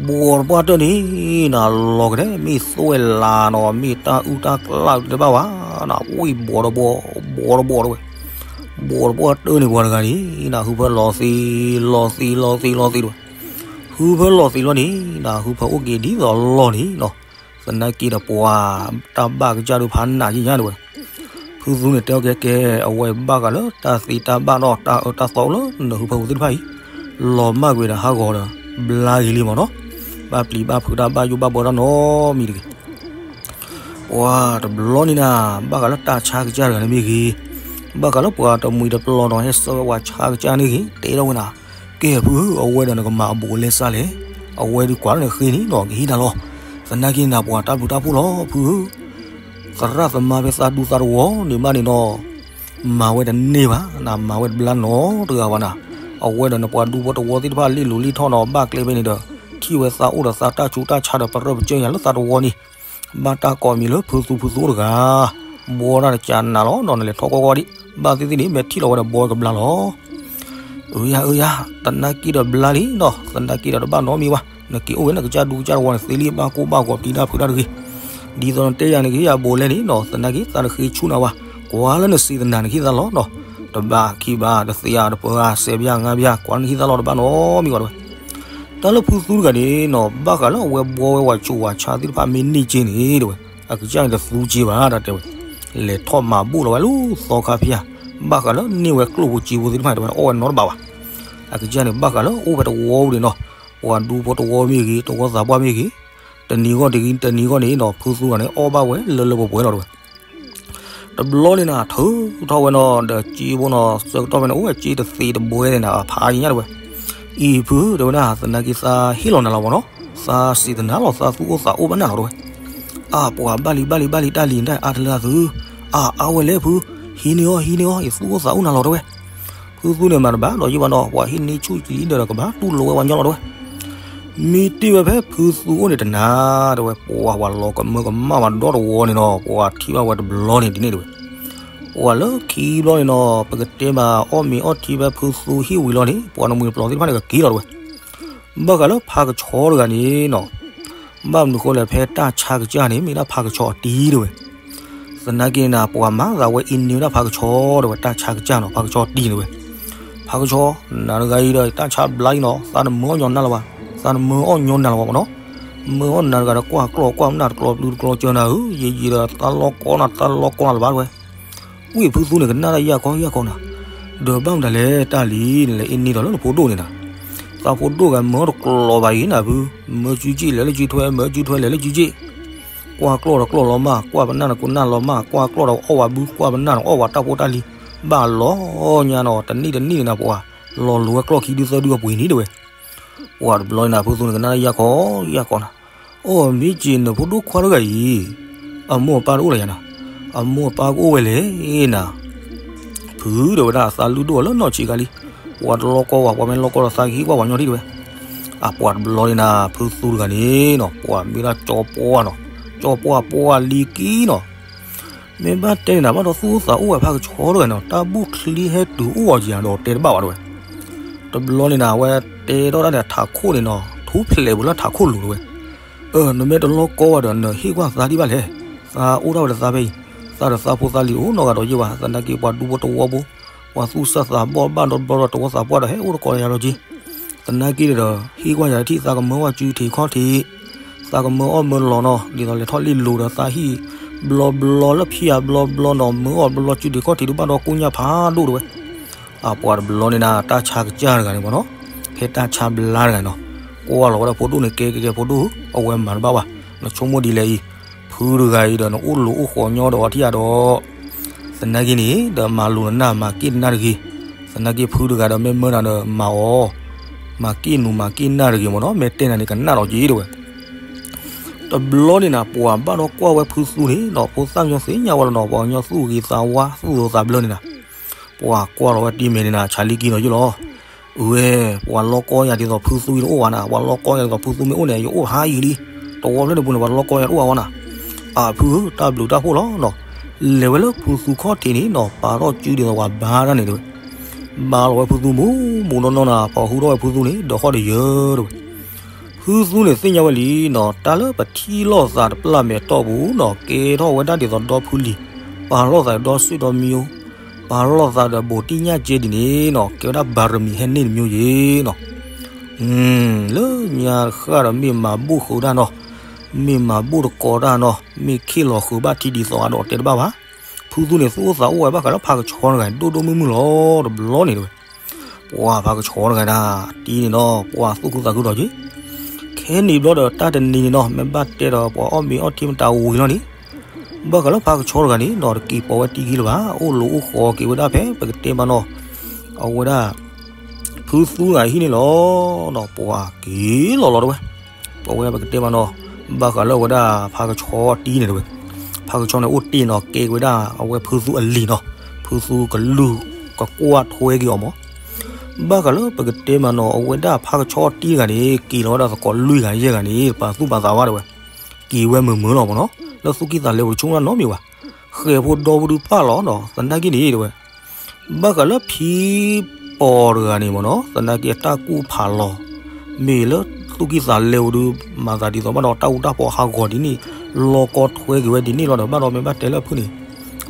ဘှီးတပှၢ်တၢၢ်န့ၣ် နၤလီၤကဒဲး မ့ၢ်သွဲၣ်လးနီၤ မ့ၢ်တၢ်အုၣ်တၢ်ကျၢ်တဘၣ်ဘၣ် နၤဝံၣ်ဘှီးတဘှီး ဘှီးတဘှီးတဲဝဲ. ဘှီးတပှၢ်တၢၢ်န့ၣ် ပှၤတဂၤန့ၣ် နၤဟုဖၢလီၤသံ လီၤသံ လီၤသံ လီၤသံတဲဝဲ. ဟုဖၢလီၤသံလီၤန့ၣ် နၤဟုဖၢအိၣ်က့ၤဒ်သိးလီၢ်န့ၣ်နီၤ သနာ်က့ဒီးပှၤတၢ်ဘၣ်ကစၢ်ဒုးဖးနးယံာ်ညါတဲဝဲ. ဖုသူန့ၣ်တဲအီၤကဲကဲ အဝဲဘၣ်ဃးလၢတၢ်သ့တၢ်ဘၣ်နီၤ တၢ်အၢတၢ်သီအိၣ်လၢနဟုဖၢပူၤသ့ၣ်တဖၣ်အံၤ လီၤမၢ်ကွံာ်ဒီးဟးဂီၤဒီး ဘျါဂ့ၤလံမ့ၢ်နီၤ. ဘၣ်ပျံၤဘၣ်ဖုးတၢ်ဘၣ်ယိၣ်ဘၣ်ဘှီတၢ်နီတမံၤတဂ့ၤ. ပှၤတဘျီန့ၣ်နၤ ဘၣ်ဃးလၢတၢ်ဆါကစၢ်တဂၤန့ၣ်မ့ၢ်ဂ့ၤ, ဘၣ်ဃးလၢပှၤတမှံၤတပျီၤနီၤ ဟဲဆှၢဝဲပှၤဆါကစၢ်န့ၣ်ဂ့ၤ တဲထီၣ်ဝဲနၤ, ကဲဖုဧၢ အဝဲဒီးနကမၤအဘူးအလဲစ့ၢ်လဲၣ်, အဝဲဒုးကွၢ်လၢနဃ့န့ၣ်နီၤ ကဟ့ၣ်နၤလီၤ. သနာ်က့နၤပှၤတၢ်ဘျုးတၢ်ဖှိၣ်လီၤဖုဧၢ, သရၣ်သမါဖဲသးဒူသးတဝီန့ၣ်မးန့ၣ်နီၤ မၤဝဲတန့ၢ်ဘၣ်, နမၤဝဲတဘျါနီတဂၤဘၣ်နၤ. အဝဲဒီးနပှၤဒူဖိတဝီသ့ၣ်တဖၣ် လ့ၣ်လိၤလ့ၣ်ထီၣ်နီၤ ဘၣ်ကျဲဖဲန့ၣ်ဒီး ထံၣ်ဝဲသးအိၣ်ဒီးသးတၢ်ဆူးတၢ်ဆါဒီး ပရၢပကျဲယၤလၢသးတဝီန့ၣ်, ဘၣ်တၢ်ကိးမံၤလၢဖုသူဖုသူအိၣ်တဂၤ, ဘှီတၢ်တကးနၤလီၤနီၤ နလဲၤထီၣ်ကီၢ်ကီၢ်ဒံး, ဘၣ်သ့ၣ်သ့ၣ်န့ၣ် မ့ၢ်ထံၣ်လီၤဝဲဒီးဘှီကဘျါလီၤ. အၢယၤ အၢယၤ, သနာ်က့ဒီးဘျါလံနီၤ, သနာ်က့ဒီးတဘၣ်နီတမံၤဘၣ်, နက့ၤအိၣ်ဝဲနကစၢ်ဒူကစၢ်တဝီန့ၣ် သ့လံဘၣ်ကိၢ်ဘၣ်ဂီၤပျံၤတၢ်ဖုးတၢ်တဂ့ၤ. ဒ်သိးနတဲယၤန့ၣ် ကဟ့ၣ်ယၤဘိးလဲန့ၣ်နီၤ, သနာ်က့သးတဃ့ဆူၣ်နၤဘၣ်, ကွၢ်လၢနစံးသနၤနကဟ့ၣ်သးလီၤနီၤ, တဘၣ်ခံဘၣ် တသ့ဧါတပၢၤဧါ စဲးဘၣ်ငါးဘၣ် ကွၢ်လၢနဟ့ၣ်သးလီၤတဘၣ်နီတမံၤဘၣ်တဲဝဲ. တၢ်လၢဖုသူတဂၤန့ၣ်နီၤ ဘၣ်ဃးလၢအဝဲဘှီဝဲဝၤဆိၣ်ဝၤဆါသ့ၣ်တဖၣ်မ့ၢ်န့ၢ်က့န့ၣ်တဲဝဲ, အကစၢ်န့ၣ်တသူက့ဘၣ် တၢ်တဲဝဲ, လဲၤထီၣ်မၤဘူၣ်လီၤဝဲလၢသီခါဖၠၣ်, ဘၣ်ဃးလၢန့ၢ်ဝဲကျိၣ်ဖိစ့ဖိသ့ၣ်တဖၣ်တဲဝဲ အီၣ်ဝဲနီတဘၣ်ဘၣ်. အကစၢ်န့ၣ် ဘၣ်ဃးလၢအိၣ်ဖဲတဝီပူၤန့ၣ်နီၤ, ပှၤဒူဖိတဝီမ့ၢ်ဂ့ၤ တဝီသးပှၢ်မ့ၢ်ဂ့ၤ, တနံၤဂီၢ်တနံၤဂီၢ်န့ၣ်နီၤ ဖုသူဂၤန့ၣ် အီၣ်ဘၣ်ဝဲလၢလၢပှဲၤပှဲၤလီၤတဲဝဲ. တဘျီန့ၣ်နၤ ထုးထီၣ်ဝဲနီၤ ဒီးစ့ဖိနီၤ ဆၢကတီၢ်ဖဲန့ၣ် အိၣ်ဝဲစ့တသ့းတဘှဲန့ၣ်နၤ ဖးယံၤညါတဲဝဲ, အံၤဖုတဲဝဲဒၣ် သနာ်က့သးဟ့ၣ်လီၤနၤလီၤမ့ၢ်နီၤ, သးစံးသနၤလီၤ သးသူၣ်အိၣ်သးအိၣ်ဘၣ်နၤလီၤတဲဝဲ. အါ ပှၤဘၣ်လံဘၣ်လံဘၣ်လံ တၢ်လံၤတၢ်အါတလၢအသု, အါ အါဝဲလဲၣ်ဖု, ဟံးန့ၢ်အီၣ်ဟံးန့ၢ်အီၣ် ယသူၣ်အိၣ်သးအိၣ်နၤလီၤတဲဝဲ. ဖုသူန့ၣ်မၤတဘၣ်ဒီးယံာ်ဘၣ်နီၤ ပှၤဟံးန့ၢ်ဆူၣ်ကံဒီးကဘၣ်တူၢ်လိာ်ဝဲပှၤညီလီၤတဲဝဲ. မ့ၢ်တ့ၢ်ဝဲဖဲဖုသူအိၣ်န့ၣ်တနၤ တဲဝဲ ပှၤဝၤလီၤကမၢကမၣ်ဝဲဒီတဝီန့ၣ်နီၤ ပှၤထံၣ်ဘၣ်ဝဲတဘျီန့ၣ်ဒ်န့ၣ်တဲဝဲ. ပှၤလၢခံဘျီန့ၣ်နီၤ ပကတဲဘၣ်အီၣ်မ့ၤအီၣ်ထံဖဲဖုသူဟံၣ်ဝံၤလီၤန့ၣ် ပှၤနမှံၤနပျီၤသ့ၣ်တဖၣ်န့ၣ်ကက့ၤလီၤတဲဝဲ. ဘၣ်ဃးလၢဖးကဆှီတဂၤန့ၣ်နီၤ ဘၣ်မနုၤဃိလဲၣ် ဖဲတၢ်ဆါကစၢ်န့ၣ် မ့ၢ်ဒၣ်ဖးကဆှီအတံၤတဲဝဲ. သနာ်က့န့ၣ် ပှၤမၤသးဝဲအံၤန့ၢ်ဝဲဒၣ်ဖးကဆှီတဲဝဲ တၢ်ဆါကစၢ်နီၤ ဖးကဆှီအတံၤတဲဝဲ. ဖးကဆှီ နၤတဂၤအံၤဒီး တၢ်ဆါဘျါအံၤနီၤ သးတမၢအီၣ်ညီနၤလၢၤဘၣ်, သးတမၢအီၣ်ညီနၤလၢၤဘၣ်မ့ၢ်နီၤ. မၢအီၣ်နၤတဂၤဒီး ကွၢ်ကျီၢ်ကွၢ်ပနၢ်တကျီၢ်ပျုၤတကျီၢ် ကၢနၤဧၢ, ယံာ်ယံာ်ဒီး သးလီကီနၤ သးလီကီနၤလၢၤဘၣ်တဲဝဲ. ဝံၢ်ဖုသူန့ၣ် ကနၣ်တၢ်ယၢ်ကီယၢ်ကီနၤ, ဒီးဘၣ်မတၤလဲၣ် တၢ်လံၤနလဲၤအ့န့ၢ်ဒီးလၢနဖိဒိၣ်န့ၣ်နၤ, သးဖိဒိၣ်ဂၤမၢအီၣ်တကျီၢ်ဘၣ်အံၤနၤဖု, မၢစုက့ၣ်လဲၤလၢစုထွဲ မၢစုထွဲလဲၤလၢစုက့ၣ်, ကွၢ်ကျီၢ်ဒီးကျီၢ်လီၤမၢ် ကွၢ်ပနၢ်ဒီးပနၢ်လီၤမၢ် ကွၢ်ကျီၢ်ဒီးအီၣ်ဝဲဘု ကွၢ်ပနၢ်ဒီးအီၣ်ဝဲတၢ်ဖိတၢ်လံၤ, ဘၣ်လီၤညါနီၤ တနံၣ်တနံၣ်န့ၣ်နၤ ပှၤလီၤလိၤဝဲကျီၢ်ခံဒုသၢဒုအပှ့ၤန့ၣ်တဲဝဲ. ပှၤတဘျီန့ၣ်နၤ ဖုသူန့ၣ် ကနၣ်တၢ်ယၢ်ကီယၢ်ကီနၤ, အိၣ်မ့ၢ်က့ၤနဖိဒိၣ်ခွါတဂၤအံၤ အမိၢ်အပၢ်တအိၣ်လၢၤယၤနၤ, အမိၢ်အပၢ်ကအိၣ်ဝဲလဲၣ်နၤ, ဖုတဲဝဲဒၣ် သးလုၢ်ဒိၣ်အီၤလၢနီၢ်ဆံးခါလံ, ပှၤတလီကီဝဲ ပှၤမ့ၢ်လီကီဒီးသးကဟ့ၣ်ကွၢ်ပှၤညီထံၣ်တဲဝဲ. အပှၤတဘျီန့ၣ်နၤ ဖုသူတဂၤန့ၣ်နီၤ ပှၤမ့ၢ်ဒၣ်ကၠီပှၢ်နီၤ, ကၠီပှၢ်ပှၢ်လံကံနီၤ မ့ၢ်ဘၣ်တဲန့ၣ်နၤ ဘၣ်ဒီးသူၣ်အိၣ်သးအိၣ်ဝဲဖးကဆှီတဂၤနီၤ တၢ်ဘူၣ်ချံဟဲတုၤအိၣ်အီၤယၤဒီးတဲတဘၣ်ဘၣ်တဲဝဲ. တဘျီန့ၣ်နၤ အဝဲတဲထီၣ်တၢ်န့ၣ် ထးခိၣ်န့ၣ်နီၤ ထူဖျဲးပူၤလၢထးခိၣ်လိၤတဲဝဲ. အၢ နမ့ၢ်တလီကီဝဲဒီး နဟ့ၣ်ကွၢ်သးဒံးဘၣ်လဲၣ်. သးအိၣ်ဒၣ်ဝဲဒီးသးဖဲအံၤ, သးဒီးသးဖိသးလံၤတအိၣ်နီတဂၤဒီးယဲၢ်ဘၣ်, သနာ်က့ပှၤဒူဖိတဝီဖိ, ပှၤသူၣ်စၢ်သးဘီၣ်ဘၣ်ဒီတဘျီဒီးတဝီသးပှၢ်ဒီးဟဲအိၣ်တကိးယၤလီၤက့ သနာ်က့ဒီး ဟ့ၣ်ကွၢ်ယၤထံၣ် သးကမၢဝဲစုထံးခီၣ်ထံး, သးကမၢအီၣ်မၢလီၤနီၤ ဒ်သိးလဲၤထီၣ်လ့ၣ်လိၤဒီးသးဟံၣ်ဘျီဘျီလၢဖံးယၤဘျီဘျီနီၤ မၢအီၣ်ဘျီစုထံးခီၣ်ထံး တဘၣ်ဒီးကိၣ်ညၣ်ဖးဒိၣ်တဲဝဲ. အပှၤတဘျီန့ၣ်နၤ တၢ်ဆါကစၢ်တဂၤန့ၣ်မ့ၢ်နီၤ, ဖဲတၢ်ဆါဘျါတဂၤနီၤ, ကွၢ်လီၤဝဲဒၣ်ဖိဒိၣ်န့ၣ် ကဲကဲကဲဖိဒိၣ်ဧၢ, အဝဲမၤတဘၣ်ဘၣ်, နဆိကမိၣ်ဒ်လဲၣ်အံၤ, ဖုတဂၤအံၤဒီး နအိၣ်လူၤအိၣ်ဃီၤညီဒီးအီထံအါဒီး သနာ်က့န့ၣ် ဒီးမၤလိၤနနၢ် မၤက့ၣ်နနၢ်တဂ့ၤ. သနာ်က့ဖုတဂၤဒီးမ့ၢ်မၢနၤဒီးမၤအီၤ, မၤက့ၣ်နူၤမၤက့ၣ်နၢ်တဂ့ၤမ့ၢ်နီၤ, မ့ၢ်တဲနၤန့ၣ် ကနၣ်လီၤက့တဲဝဲ. တဘျီန့ၣ်နၤ ပှၤဘၣ်ဒီးကွၢ်ဝဲဖုသူန့ၣ်နီၤ, ဖိသၣ်ကညီသ့ၣ်ညါဝဲလီၤနီၤ, ပှၤကညီသူၣ်ဂ့ၤသးဝါ သူၣ်ဒိၣ်သးဘျၢန့ၣ်နၤ, ပှၤကွၢ်လီၤဝဲတံၤမဲာ်န့ၣ်နၤ ဆါလံကံနီၤယုၢ်လီၤ. အဝဲ ပှၤလီကီယၤဒ်သိးဖုသူအံၤတအိၣ်ဘၣ်နၤ, ပှၤလီကီယၤဒ်သိးဖုသူမ့ၢ်အိၣ်န့ၣ် ယအိၣ်ဟးယံာ်လံ, တဝီဖျၢၣ်န့ၣ်ပူၤန့ၣ် ပှၤလီကီယၤတအိၣ်ဘၣ်ဝဲနၤ. အဖုဧၢ တၢ်ဘျုးတၢ်ဖှိၣ်လီၤနီၤ, လဲၤဝဲလၢဖုသူခီၣ်ထံးန့ၣ်နီၤ ပာ်ထီၣ်စုဒ်သိးပှၤဘါတၢ်န့ၣ်တဲဝဲ. ဘါလီၤဝဲဖုသူမူမူနီၢ်နီၢ်နၤ, ဖီၣ်ဟုထီၣ်ဝဲဖုသူန့ၣ် ဒီးဃီၣ်ဒီးယၢၤတဲဝဲ. ဖုသူန့ၣ်သ့ၣ်ညါဝဲလံနီၤ, တၢ်လၢပထံၣ်လိာ်သးတပျၢ်မဲာ်တီၢ်ပူၤနီၤ, ကဲထီၣ်ဝဲဒၣ်ဒ်သိးဒီဖုလံၤ, ပာ်လိာ်သးဒီးဒီစ့ၣ်ဒီမံၤ, ပာ်လိာ်သးဒီးဘူးတံၢ်ညၣ်ကဲဒ်န့ၣ်နီၤ, ကဲဝဲဒၣ်ဘၤရမံၤဟဲန့ၢ်တမံၤယဲနီၤ. လၢညါတဃၣ်ဒီးမ့ၢ်မၤဘူၣ်ဃုာ်တၢ်နီၤ, မ့ၢ်မၤဘူၣ်တကိးတၢ်နီၤ, မ့ၢ်ခ့ၣ်လီၤဃုာ်ဘၣ်ထံဒ်သိးအဒိးတဲတဘၣ်ဘၣ်. ဖုသူန့ၣ်သူၣ်အိၣ်သးအိၣ်ဝဲဘၣ်ဃးလၢဖးကဆှီတဂၤ ဒိၣ်ဒိၣ်မုၢ်မုၢ်လီၤ, တဘျီန့ၣ်တဲဝဲ ပှၤဖးကဆှီတဂၤဒၣ် တံၤန့ၣ်နီၤ ပှၤသူၣ်ခုသးခုဒီးက့ၤ, ခဲနံၤဘျီဒီးတၢ်တနံၤန့ၣ်နီၤ မ့ၢ်ဘၣ်တဲဒီးပှၤအီၣ်မ့ၤအီထံမတၤဝံၤလီၤန့ၣ်, ဘၣ်ဃးလၢဖးကဆှီတဂၤန့ၣ်နီၤ တက့ၤပိာ်ဝဲတံၤခံလၢၤဘၣ်, အိၣ်လူၤအိၣ်ဃီၤက့ၤဝဲဒၣ်ဖဲပကတဲမးနီၤ အဝဲဒၣ် ဖုသူတဂၤဟံၣ်န့ၣ်လီၤ. ဒီးပှၤက့ၤလီၤလီၤတဲဝဲ ပဝဲပကတဲမးနီၤ, ဘၣ်ဃးလၢအဝဲဒၣ်ဖးကဆှီတံၤန့ၣ်တဲဝဲ, ဖးကဆှီန့ၣ်အိၣ်တ့ၢ်နီၤ ကဲက့ၤဝဲဒၣ်အဝဲဖုသူအလံၤနီၤ, ဖုသူကလုၢ်ကကွၢ်ထွဲက့ၤအီၤမး. ဘၣ်ဃးလၢပကတဲမးနီၤ အဝဲဒၣ်ဖးကဆှီတံၤတဂၤန့ၣ် က့ၤလီၤဝဲဒၣ်သကိးလွံၢ်ဂၤယဲၢ်ဂၤန့ၣ် ပာ်သူၣ်ပာ်သးဝဲတဲဝဲ, က့ၤဝဲမုာ်မုာ်လီၤမးနီၤ, လၢသူၣ်ကံၢ်သးလဲပူၤတဆိကမိၣ်နီတမံၤဘၣ်, ဃဲၤဖိဒီပုၢ်တဖၣ်လီၤနီၤ သနာ်က့န့ၣ်တဲဝဲ ဘၣ်ဃးလၢဖံပီၤတဂၤန့ၣ်မ့ၢ်နီၤ သနာ်က့အတၢ်ကူၣ်ဖးလီၤ, မ့ၢ်လၢသူၣ်ကံၢ်သးလဲပူၤဒုး မၤသးဒ်သိးဘၣ်ဒီးတၢ်အူတၢ်ပီဟးဂီၤဒ်န့ၣ်, လီကီထွဲက့ၤဝဲဒ်န့ၣ်လီၤဒီး ဘၣ်ဒီးမ့ၢ်ဘၣ်တဲလၢအဖုၣ်န့ၣ်,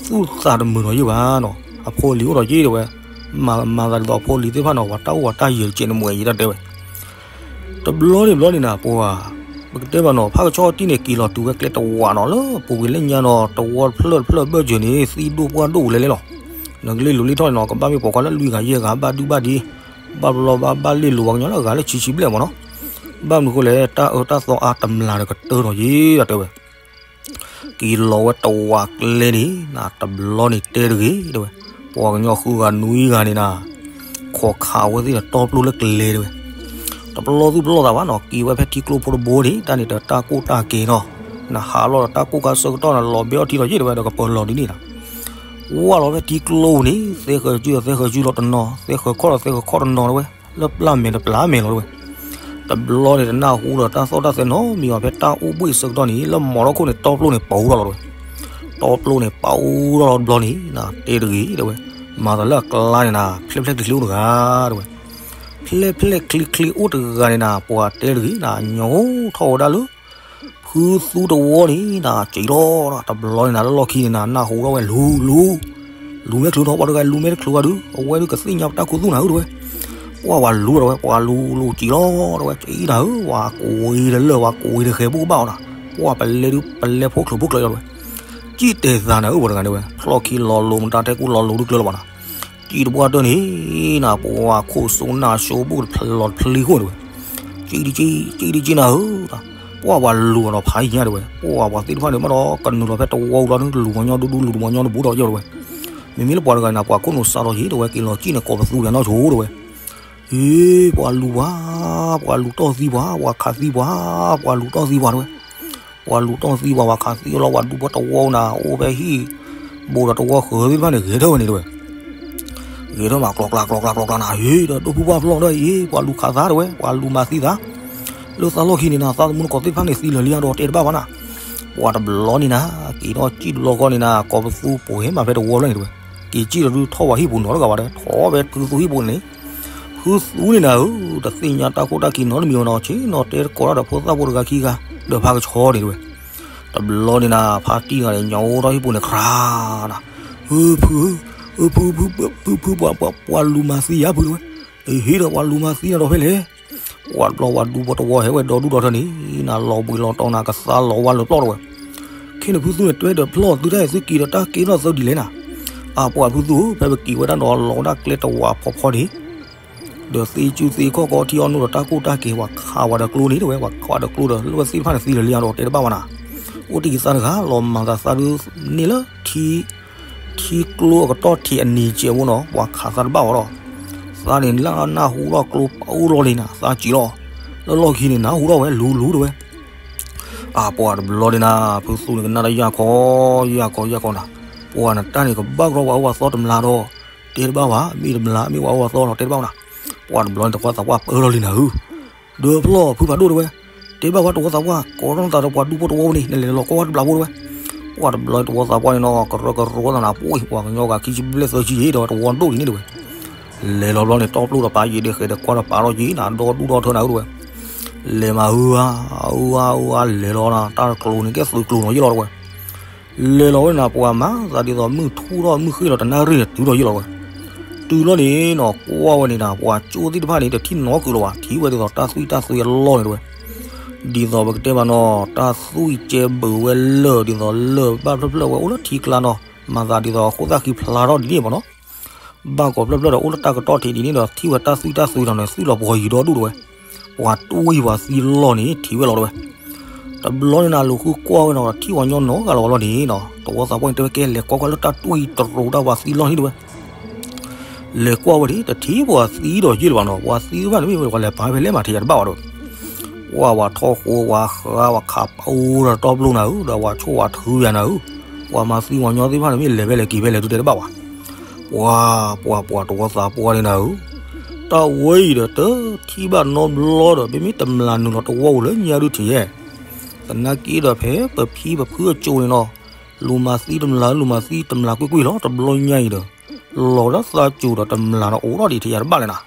သူၣ်သးတမုာ်နီၤယုၢ်ဘၣ်နီၤ, အဖိအလံၤအိၣ်ဒီးက့တဲဝဲ, မၤသးဒ်သိးအဖိအလံၤသ့ၣ်တဖၣ်နီၤ ပှၤတၢ်အိၣ်ပှၤတၢ်ယၢၤတကဲးန့ၣ်မ့ၢ်ယတၢ်တဲဝဲ တဘျီန့ၣ်ဘျီန့ၣ်နၤ ပှၤ ပကတဲဘၣ်နီၤ ဖးကဆီတံၢ်န့ၣ် က့ၤလီၤတုၤဝဲကျဲတဝးနီၤ လၢပူၤကွံာ်လၢညါနီၤ တဝီတဖျၢၣ်တဖျၢၣ်ဘၢၣ်စၢၤန့ၣ် သံၣ်ဒိၣ်ပှၢ်ဒိၣ်လဲၤလဲၤလီၤ. နကလ့လိၤလ့ထီၣ်န့ၣ်နီၤ ကဘၣ်မ့ၢ်ပိာ်ခွါလၢလွံၢ်ဂၤယဲၢ်ဂၤ ဘၣ်ဒုဘၣ်ဒံ ဘၣ်ဘျီဘၣ်ဘၣ်လ့လိၤပှၤကညီလၢအဂၤလၢဆံဆံဘျဲၣ်မ့ၢ်နီၤ. ဘၣ်မနုၤဃိလဲၣ် တၢ်အၢတၢ်သီအါတမျၢ်ဒီးကတၢၢ်ထီၣ်ယံၤဒီးတဲဝဲ က့ၤလီၤဝဲတဝးကျဲန့ၣ် နတဘျီန့ၣ်တဲတဂ့ၤတဲဝဲ, ပှၤကညီဃုဂၤနွံဂၤန့ၣ်နၤ ခိးခးဝဲသ့ၣ်ဒီးတီပျိလၢကျဲတဲဝဲ, တပလီၢ်သူၣ်ပလီၢ်သးဘၣ်နီၤ က့ၤဝဲဖဲထံကျိဖိတဘိန့ၣ် တၢ်န့ၣ်တၢ်ကိၢ်တၢ်ကဲနီၤ, နဟးလီၤဒီးတၢ်ကိၢ်ခါဆၢကတီၢ်နလီၤဘဲအီၣ်ထံထီၣ်ယံၤတဲဝဲဒီးကပၢၤလီၤဒ်န့ၣ်နၤ, ဝၢ်လီၤဖဲထံကျိန့ၣ် သဲဃၢၤစုဒီးသဲဃၢၤစုလီၤတနီၤ သဲဃၢၤခီၣ်ဒီးသဲဃၢၤခီၣ်တနီၤတဲဝဲ, လၢပျၢ်မဲာ်ဒီးပျၢ်မဲာ်လီၤတဲဝဲ တဘျီန့ၣ်တနၢ်ဟူဒီးတၢ်သီၣ်တၢ်သဲနီတမံၤဘၣ် ဖဲတၢ်အိၣ်ဘှံးအဆၢကတီၢ်န့ၣ် လၢမီၤထီၣ်ခိၣ်န့ၣ်တီပျိန့ၣ်ပာ်အူထီၣ်လီၤတဲဝဲ, တီပျိန့ၣ်ပာ်အူထီၣ်လီၤတဘျီန့ၣ် နတဲတဂ့ၤတဲဝဲ, မၤသးလၢအကျါန့ၣ်နၤ ဖျဲၣ်ဖျဲၣ်ချ့ချ့အိၣ်တဂၤတဲဝဲ, ဖျဲၣ်ဖျဲၣ်ချ့ချ့အိၣ်တဂၤန့ၣ်နၤ ပှၤတဲတဂ့ၤနၤ ညီထီၣ်ဝဲဒၣ်လၢ ဖုသူတဝီန့ၣ်နၤ စံးထီၣ်တဘျီန့ၣ်နၤ လၢလီၢ်ခံန့ၣ်နၤ နၢ်ဟူထီၣ်ဝဲလူၤလူၤ လူၤမဲာ်ချူးထီၣ် ပှၤတဂၤလူၤမဲာ်တချူးဘၣ်ဒုး အဝဲဒုးကသ့ၣ်ညါပတၢ်ခူသူၣ်နၤဧၢတဲဝဲ, ပှၤပှၤလူၤဒီးဝဲ ပှၤလူၤလူၤစံးလီၤတဲဝဲ စံးနၤဧၢ ပှၤကိးဝံၤတလၢာ် ပှၤကိးဝံၤတဃဲၤဘိၣ်ကဘၣ်အီၤနၤ, ပှၤပလဲဒုးပလဲဖိချိးဖိကျၢၤလီၤတဲဝဲ, စံးတဲာ်သးနၤဧၢ ပှၤတဂၤတဲဝဲ ချီၣ်ခံလီၤလိၤ မတၤတဲကူလီၤလိၤဒုးကျၢၤလီၤဘၣ်နၤ စံးတပှၢ်တၢၢ်န့ၣ်နၤ ပှၤခိၣ်စိနၢ်စိဘူးတဖျိးတဖျံးဃိၣ်တဲဝဲ, စံးတက့ၢ် စံးတက့ၢ်နၤဧၢ, ပှၤပှၤလူၤအီၤဒီးဖးယံၤညါတဲဝဲ ပှၤပှၤသ့ၣ်တဖၣ်န့ၣ် ဘၣ်ဒီးကနုာ်လီၤဖဲတဝီဝံၤလီၤ လူၤမီၤညီဒူဒူ လူၤမီၤညီတဘူးဒီးယီၢ်တဲဝဲ, မ့မ့ၢ်လၢပှၤတဂၤန့ၣ် ပှၤခိၣ်နူာ်စးထီၣ်ယံၤတဲဝဲ က့ၤလီၤစံၣ်န့ၣ် ကိးပသူပှၤနီၢ်ဆိတဲဝဲ, အ့ ပှၤလူၤပှၤ ပှၤလူၤတီၢ်သံပှၤ ပှၤခးသံပှၤ ပှၤလူၤတီၢ်သံပှၤတဲဝဲ ပှၤလူၤတီၢ်သံပှၤ ပှၤခးသံလီၤ ပှၤဒူဖိတဝီနၤ အိၣ်ဖဲဟံၣ် ဘူးဒီးတဝီဃၢၤသ့ၣ်တဖၣ်န့ၣ် ဂဲၤထၢၣ်ဝဲန့ၣ်တဲဝဲ, ဂဲၤထၢၣ်မး ကျီကျီကျီကျီကျီကျီနၤ ဟ့ၣ်ဒီးဒိၣ်ဖုပှၢ်ဖျီၣ်ဒီးအံၤ ပှၤလူၤခးသးတဲဝဲ ပှၤလူၤမၤသံသး, လၢသးလီၢ်ခံန့ၣ်နၤ သးသမူနကိးသ့ၣ်တဖၣ်န့ၣ် သံလၢာ်လံအဒီးတဲတဘၣ်ဘၣ်နၤ, ပှၤတဘျီန့ၣ်နၤ က့ၤထီၣ်စံၣ်တဘျီဃီန့ၣ်နၤ ကိးပသူပိာ်ဟဲမးဖဲတဝီဖျၢၣ်န့ၣ်တဲဝဲ, က့ၤစံၣ်ဒီးဒုးထီၣ်ဝဲဟံၣ်ပူၤနီၤတဂၤဘၣ်ဒီး ထီၣ်ဖဲဖုသူဟံၣ်ပူၤန့ၣ် ဖုသူန့ၣ်နၤဧၢ, တသ့ၣ်ညါတၢ်ခိၣ်တၢ်ခံနီတမံၤဘၣ်နီၤ ဆ့ၣ်နီၤတဲတကိးတၢ်ဒီးဖိသၣ်ဖိတဂၤခံဂၤ ဒီးဖးကဆီန့ၣ်တဲဝဲ, တဘျီန့ၣ်နၤ ဖါတံၢ်တဂၤန့ၣ် ညီအိၣ်ထီၣ်ဟံၣ်ပူၤန့ၣ် ခြးနၤ, ဖုဧၢ, ဖု ဖု ဖု ဖု ပှၤ ပှၤလူၤမၤသံယၤဖုတဲဝဲ, အဟ့ၣ်ဒီးပှၤလူၤမၤသံနၤဒီးဖဲလဲၣ်, ပှၤတဘျီပှၤဒူဖိတဝီဟဲဝဲဒီဒူၣ်ဒီထၢန့ၣ် နၤလီၤဘှံးလီၤတီၤနၤ ကသါလီၤဝါလၢာ်ပျီၢ်တဲဝဲ, ခဲန့ၣ်ဖုသူန့ၣ် တဲဒီးဖျီၣ်သုတၢ်သုက့ၤဒီးတၢ်ကဲထီၣ်သၢဒ်လဲၣ်နၤ, အပှၤဖုသူဧၢ ဖဲပက့ၤဝဲဒၣ်ဒီးလီၤဝဲဒၣ်ကျဲတဝးဖီဖီန့ၣ် ဒီးသ့စုသ့ခီၣ်ကီထံအီနူဒီးတၢ်ကိၢ်တၢ်ကဲ ပှၤခးဝဲဒီးကျိန့ၣ်တဲဝဲ ပှၤခးဒီးကျိဒီးလၢဝဲသ့ၣ်တဖၣ်န့ၣ်သံလၢာ်လံအဒီးတဲတဘၣ်ဘၣ်နၤ, အိၣ်တ့ၢ်ကသါတဂၤ လီၤမၤသးသးဒုးန့ၢ်လၢထံ ထံကျိအကတီၢ်ထံးအနံၤစဲးဖိနီၤ ပှၤခးသးတဘၣ်အီၤဒီး သးန့ၣ်လၢနၢ်ဟူထီၣ်ကျိပာ်အိၣ်လီၤလံနၤ သးစံးလီၤ, လၢလီၢ်ခံန့ၣ်နၢ်ဟူထီၣ်ဝဲလူၤလူၤတဲဝဲ အပှၤတဘျီန့ၣ်နၤ ဖုသူန့ၣ်ကနၣ်တၢ်ယၢ်ခီ ယၢ်ခီ ယၢ်ခီနၤ, ပှၤနတၢ်န့ၣ်ကဘၣ်ကရီပှၤအၢပှၤသီတမျးဒီး တဲတဘၣ်ဘၣ် မ့ၢ်တမျးမ့ၢ်ပှၤအၢပှၤသီနီၤ တဲတဘၣ်နၤ, ပှၤတဘျီန့ၣ်တဝီသးပှၢ်ပၢလီၤလံနၤဧၢ, ဒီးဖျီၣ်ဖုဖးဒိၣ်တဲဝဲ, တဲဘၣ်ဝဲတဝီသးပှၢ် ကိးထီၣ်သးဒီးပှၤဒူဖိတဝီန့ၣ် နလဲၤလီၤကီဝဲတဘျီဖိတဲဝဲ, ပှၤတဘျီန့ၣ်တဝီသးပှၢ်န့ၣ်နီၤ ကရၢကရိသးနၤ ပှၤကညီဂၤခံဆံဘျဲၣ်သၢဆံယံၤဒီးတဝီဒိၣ်ဒ်န့ၣ်တဲဝဲ လဲၤလီၤဘျီန့ၣ် တီပျိၢ်ဒီးပာ်ယံၤဒဲးဃဲးဒီးကွၢ်ဒီးပာ်ထီၣ်က့ၤနၤ ဒီဒူၣ်ဒီထၢနၤဧၢတဲဝဲ, လဲၤမးဧၢဧါ ဧၢဧါဧၢဧါ လဲၤလီၤနၤ တၢ်တကျိၤန့ၣ် ကဲသုးကျိၤနီၤယ့ၢ်လီၤတဲဝဲ, လဲၤလီၤဝဲနၤ ပှၤမၤသးဒ်သိးမုၢ်ထူၣ်ထီၣ်မုၢ်ဃ့ၢ်လီၤတနၣ်ရံၣ်န့ၣ် တုၤထီၣ်ယ့ၢ်လီၤတဲဝဲ, တုၤလီၤန့ၣ်နီၤ ကွၢ်ဝဲန့ၣ်နၤ ပှၤကၠိသ့ၣ်တဖၣ်န့ၣ် တထံၣ်နီတကျိၤလၢၤဘၣ် ထံၣ်ဝဲဒ်သိးတၢ်သွံၣ်တၢ်သွံၣ်အလီၢ်န့ၣ်တဲဝဲ, ဒ်သိးပကတဲဘၣ်နီၤ တၢ်သွံၣ်ကဲဘုးဝဲလၢာ် ဒ်သိးလၢာ်ဘၣ်ဖျၢၣ်ဖျၢၣ်ဝဲအိၣ်လၢထံကျါနီၤ မၤသးဒ်သိးအဃိသၣ်ဃံဖျါထီၣ်ဒ်န့ၣ်မ့ၢ်နီၤ ဘၣ်ကိးဖျၢၣ်ဖျၢၣ်ဒီးအိၣ်လၢတၢ်ကတီၢ်ထံးဒ်န့ၣ်ဒီး ထံၣ်ဝဲတၢ်သွံၣ်တၢ်သွံၣ်ဒီးန့ၣ် သွံၣ်လီၤပှီၤယံၤဒီဒူၣ်တဲဝဲ, ပှၤတွံၢ်ပှၤသံလီၢ်န့ၣ် ထံၣ်ဝဲလီၤတဲဝဲ, တဘျီန့ၣ်နၤ လူၤဃုကွၢ်ဝဲနီၤ ထံၣ်ဝဲညီနီၢ်ဂၤလီၤဝဲလီၤန့ၣ်နီၤ တဝီသးပှၢ်န့ၣ် တဲဝဲကဲလဲၤကွၢ်ကွၢ်လၢတၢ်တွံၢ်တရူးတၢ်ပှၤသံလီၢ်န့ၣ်တဲဝဲ လဲၤကွၢ်ဝဲဒၣ် တထံၣ်ပှၤသံဒီးယ့ၢ်လၢၤဘၣ်နီၤ ပှၤသံတဖၣ်န့ၣ်မ့ၢ်ဝဲပှၤလဲၤပာ်ဖဲလဲၣ်မး ထံၣ်ယၤတဘၣ်ဘၣ်ဒီး ပှၤပှၤထီၣ်ဃိ ပှၤဃး ပှၤခးပအိၣ်ဒီးတီပျိၢ်နၤဧၢ ဒီးပှၤဆိၣ်ပှၤထုယၤနၤဧၢ, ပှၤမၤသံပှၤညီသ့ၣ်တဖၣ်န့ၣ် မ့ၢ်လဲၤဖဲလဲၣ်က့ၤဖဲလဲၣ်ဒုးတဲတဘၣ်ဘၣ်, ပှၤ ပှၤ ပှၤတဝီသးပှၢ်န့ၣ်နၤဧၢ, တၢ်ဝဲအံၤဒီးတထံၣ်ဘၣ်နီတဘျီဒီး မ့မ့ၢ်တမျးနုာ်လီၤတဝီဧိၤလၢညါဒုးထံၣ်ယဲၢ်, သနာ်က့ဒီးဖဲပဖံပဖုအစိၤန့ၣ်နီၤ, လူၤမၤသံတမျး လူၤမၤသံတမျးကွ့ၢ်ကွ့ၢ်လီၤ တဘျီညါအံၤဒီး လီၤဒၣ်သးစူၤဒီးတမျးဒီးအိၣ်ထီၣ်ဒံးထံၣ်ယၤတဘၣ်လဲၣ်နၤ,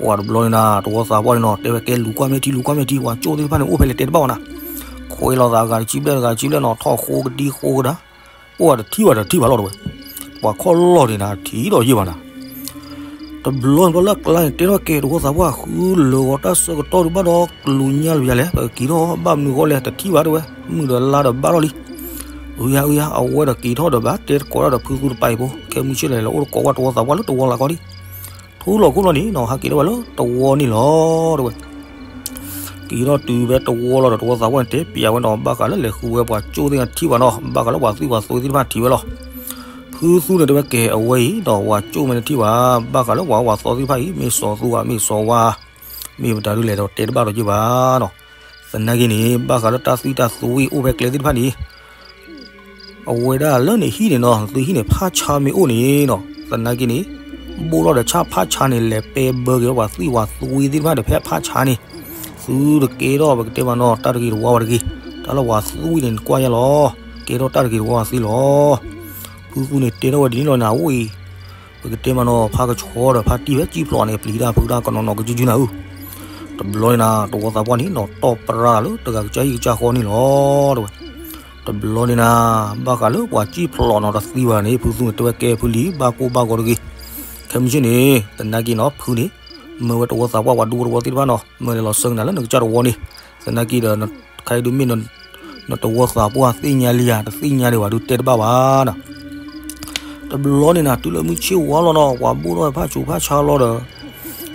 ပှၤတဘျီန့ၣ်နၤ တဝီသးပှၢ်န့ၣ်နီၤ တဲဝဲကဲလူၤကွၢ်မ့ၢ်ထံ လူၤကွၢ်မ့ၢ်ထံ ပှၤကၠိသ့ၣ်တဖၣ်န့ၣ် အိၣ်ဖဲလဲၣ်တဲတဘၣ်ဘၣ်နၤ, ခွဲးလီၤသးဂၤတဆံဘျဲၣ်တဂၤတဆံဘျဲၣ်နီၤ ထီၣ်ဃိကဒံဃိကဒါ, ပှၤတထံၣ်ဘၣ်တထံၣ်ဘၣ်လီၤတဲဝဲ, ပှၤခီၣ်လီၢ်န့ၣ်နၤ ထံၣ်ဒီးယ့ၢ်ဘၣ်နၤ တဘျီန့ၣ်ဘျီလၢအကျါန့ၣ် တဲထီၣ်ကဲ တဝီသးပှၢ် ဃုလၢာ်ဂီၤတၢ်ဆၢကတီၢ်ဒုးဘၣ်ဒီး ကလူၤညါလၢပယၤလဲၣ်, ပကက့ၤထီၣ်ဘၣ်မနုၤအဂီၢ်လဲၣ် တထံၣ်ဘၣ်တဲဝဲ, မုၢ်ဒီးလါဒီးဘၣ်ထီၣ်လံ. အုယါအုယါ အဝဲဒီးက့ၤထီၣ်ဒီးဘၣ်တဲတကိးတၢ်ဒီးဖုသူတပာ်အံၤဖိ, ခဲမုၢ်ဆ့ၣ်လဲၣ် လဲၤအိၣ်တကိးဝဲတဝီသးပှၢ်လၢတဝီလၢ်ကီလံ. ထူလီၤခိၣ်လီၤန့ၣ်နီၤ ဟးက့ၤထီၣ်ဝဲလၢတဝီန့ၣ်လီၤတဲဝဲ. က့ၤထီၣ်တုၤဖဲတဝီလီၤဒီး တဝီသးပှၢ်န့ၣ် တဲပျးဝဲနီၤ ဘၣ်ဃးလၢလဲၤဃုဝဲပှၤကၠိၣ်သ့ၣ်တထံၣ်ဘၣ်နီၤ, ဘၣ်ဃးလၢပှၤသွံၣ်ပှၤသွ့သ့ၣ်တဖၣ်ထံၣ်ဝဲလီၤ. ဖုသူန့ၣ်တဲဝဲကဲ အဝဲအံၤဒီး ပှၤကၠိၣ်မ့ၢ်တထံၣ်ဘၣ်, ဘၣ်ဃးလၢပှၤဝၤသီသ့ၣ်တဖၣ်အံၤ မ့ၢ်စီၤသူဧါ မ့ၢ်စီၤဝါ မ့ၢ်ပတၢ်ဒုးလဲၤဒီးတဲတဘၣ်ဒီးယ့ၢ်ဘၣ်နီၤ. သနာ်က့န့ၣ် ဘၣ်ဃးလၢတၢ်သွံၣ်တၢ်သွ့အိၣ်ဖဲကျဲသ့ၣ်တဖၣ်န့ၣ် အဝဲဒၣ်လၢန့ၣ်ဟံၣ်န့ၣ်နီၤ သုဟံၣ်န့ၣ် ဖးဆါမ့ၢ်အိၣ်န့ၣ်နီၤ သနာ်က့န့ၣ် ဘိၣ်ထီၣ်ဒီးဆၣ်ဖးဆါန့ၣ် လဲၤပဲဘၢက့ၤဝဲပှၤသွံၣ်ပှၤသွ့သ့ၣ်တဖၣ်ဒီးဖဲဖးဆါန့ၣ် သုတကဲထီၣ်ပကတဲမးနီၤ တၢ်တဂ့ၤတဝါဝဲတဂ့ၤ, တၢ်လၢပှၤသွံၣ်န့ၣ်နကွၢ်ယါလီၤ, ကဲထီၣ်တၢ်တဂ့ၤတဝါဝဲသ့လီၤ. ဖုသူန့ၣ်တဲထီၣ်ဝဲဒ်န့ၣ်လီၤန့ၣ် အအိၣ်အံၤ ပကတဲမးနီၤ ဖးကဆှီဒီးဖးတံၢ်ဝဲကံၣ်ဖျိးန့ၣ် ပျံၤတၢ်ဖုးတၢ်ကနီၤနီၤကစုကစုနၤဧၢ. တဘျီန့ၣ်နၤ တဝီသးပှၢ်န့ၣ်နီၤ တီၢ်ပြၢလၢတဂၤကစၢ်ဟံၣ်ကစၢ်ဃီန့ၣ်လီၤတဲဝဲ. တဘျီန့ၣ်နၤ ဘၣ်ဃးလၢပှၤကံၣ်ဖျိးနီၤတသံဘၣ်န့ၣ် ဖုသူန့ၣ်တဲဝဲကဲဖုလံၤ ဘၣ်ကိၢ်ဘၣ်ဂီၤတဂ့ၤ. ခဲမုၢ်ဆ့ၣ်န့ၣ် သနာ်က့နီၤ ဖုန့ၣ် မၢဝဲတဝီသးပှၢ်ပှၤဒူဖိတဝီသ့ၣ်တဖၣ်နီၤ မၢလဲၤလီၤဆၢက့ၤနၤလၢနကစၢ်တဝီန့ၣ် သနာ်က့ဒီး ခါအံၤဒုးမ့ၢ် နတဝီသးပှၢ်သ့ၣ်ညါလံဧါ တသ့ၣ်ညါဒံးဘၣ်ဒုးတဲတဘၣ်ဘၣ်နီၤ. တဘျီန့ၣ်နၤ တုၤလၢမုၢ်ဆ့ၣ်ဝါလီၤနီၤ ပှၤဘိၣ်ထီၣ်ဝဲဖးဆူးဖးဆါလီၤဒီး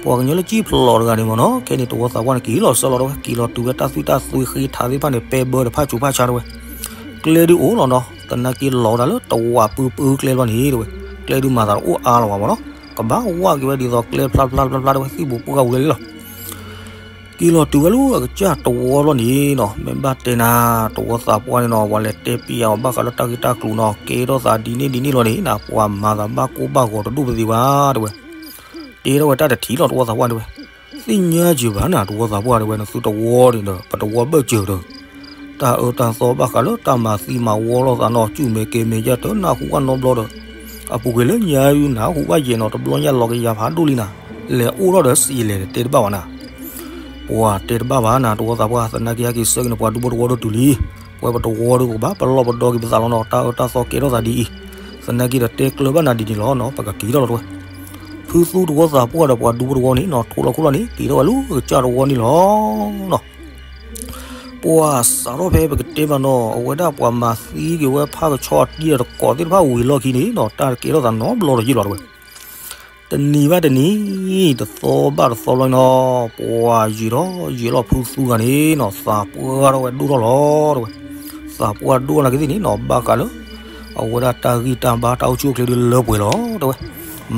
ပှၤကညီလၢကံၣ်ဖျိးတဂၤန့ၣ်မးနီၤ ခဲန့ၣ် တဝီသးပှၢ်န့ၣ် က့ၤလီၤဆၢလီၤတဲဝဲ က့ၤလီၤတုၤဝဲတၢ်သွံၣ်တၢ်သွ့ဃ့ထးသ့ၣ်တဖၣ်န့ၣ် ပဲဘၢဒီးဖးဆူးဖးဆါတဲဝဲ. ကျဲဒုးအိၣ်လီၤနီၤ သနာ်က့လီၤဝဲဒၣ်လၢတဝီပုၢ်ပုၢ်ကျဲလီၤန့ၣ်တဲဝဲ. ကျဲဒုးမၤသးတအိၣ်အါလီၤဘၣ်မးနီၤ ကဘၣ်ဝးက့ၤဝဲဒ်သိးကျဲဖျါဖျါဖျါဖျါတဲဝဲ သံၣ်ပူၤပှၢ်ဝံၤလီၤလီၤ. က့ၤလီၤတုၤဝဲလၢအကစၢ်တဝီလီၤန့ၣ်နီၤ မ့ၢ်ဘၣ်တဲနၤ တဝီသးပှၢ်န့ၣ်နီၤ ပှၤလဲၤတဲပျးအီၤဘၣ်ဃးလၢတၢ်ဂ့ၢ်တၢ်ကျိၤနီၤ ကဲထီၣ်သးဒ်န့ၣ်ဒ်န့ၣ်လီၤန့ၣ်နၤ ပှၤမၤသးဘၣ်ကိၢ်ဘၣ်ဂီၤတဒူၣ်ပသ့ဘၣ်တဲဝဲ. တဲထီၣ်ဝဲတၢ်တထံၣ်လီၤ တဝီသးပှၢ်တဲဝဲ. သ့ၣ်ညါစၢၤဘၣ်နၤ တဝီသးပှၢ်တဲဝဲ နသုတဝီန့ၣ်ဒီး ပတဝီဘၢၣ်စၢၤဒီး တၢ်အၢတၢ်သီဘၣ်ဃးလၢတၢ်မၤသံမၤဝီလိာ်သးနီၤ စုၣ်မဲာ်ကဲၤမဲာ်ယၢ်တၢ်နၢ်ဟူဘၣ်နီတဘျီဒီး အပူၤကွံာ်လၢညါနၢ်ဟူဘၣ်ယဲၢ်နီၤ တဘျီညါလီၤကယၤဖးဒိၣ်လံနၤ လဲၤအိၣ်ထီၣ်ဒီးစံးလဲၣ်တဲတဘၣ်ဘၣ်နၤ. ပှၤတဲတဘၣ်ဘၣ်နၤ တဝီသးပှၢ် သနာ်က့ဟဲက့ၤဆၢက့ၤန့ၣ် ပှၤဒူဖိတဝီဒိၣ်တုၤလံ. ပဝဲပတဝီဒီးပကဘၣ်ပလီၢ်ပဒီက့ၤပသးလီၤနီၤ တၢ်အၢတၢ်သီကဲထီၣ်သးဒ်အံၤ. သနာ်က့ဒီးတဲကျၢၤဘၣ်နၤဒ်န့ၣ်လီၤနီၤ ပကက့ၤထီၣ်လီၤတဲဝဲ. ဖုသူတဝီသးပှၢ်ဒီးပှၤဒူဖိတဝီန့ၣ်နီၤ ထူလီၤခိၣ်လီၤန့ၣ် က့ၤထီၣ်ဝဲလၢအကစၢ်တဝီန့ၣ်လီၤနီၤ. ပှၤစးထီၣ်ဖဲပကတဲမးနီၤ အဝဲဒၣ်ပှၤမၤသံက့ၤဝဲဖးကဆှီအတံၤဒီးတကိးသ့ၣ်တဖၣ်ဝံၤလီၢ်ခံန့ၣ်နီၤ တၢ်ကဲထီၣ်သးနီတဘျီဒီးယံာ်လီၤတဲဝဲ. တနံၤဘၣ်တနံၤ တသီဘၣ်တသီလီၤနီၤ ပှၤယံာ်ထီၣ်ယံာ်လီၤဖုသူဂၤန့ၣ်နီၤ သးပှၢ်ထီၣ်ဝဲဒိၣ်ထီၣ်လီၤတဲဝဲ. သးပှၢ်ဒိၣ်ထီၣ်နာ်က့သ့ၣ်န့ၣ်နီၤ ဘၣ်ဃးလၢ အဝဲဒၣ်တၢ်ဂံၢ်တၢ်ဘါတၢ်အိၣ်ဆူၣ်အိၣ်ချ့ဒုးလၢပှဲၤလီၤတဲဝဲ.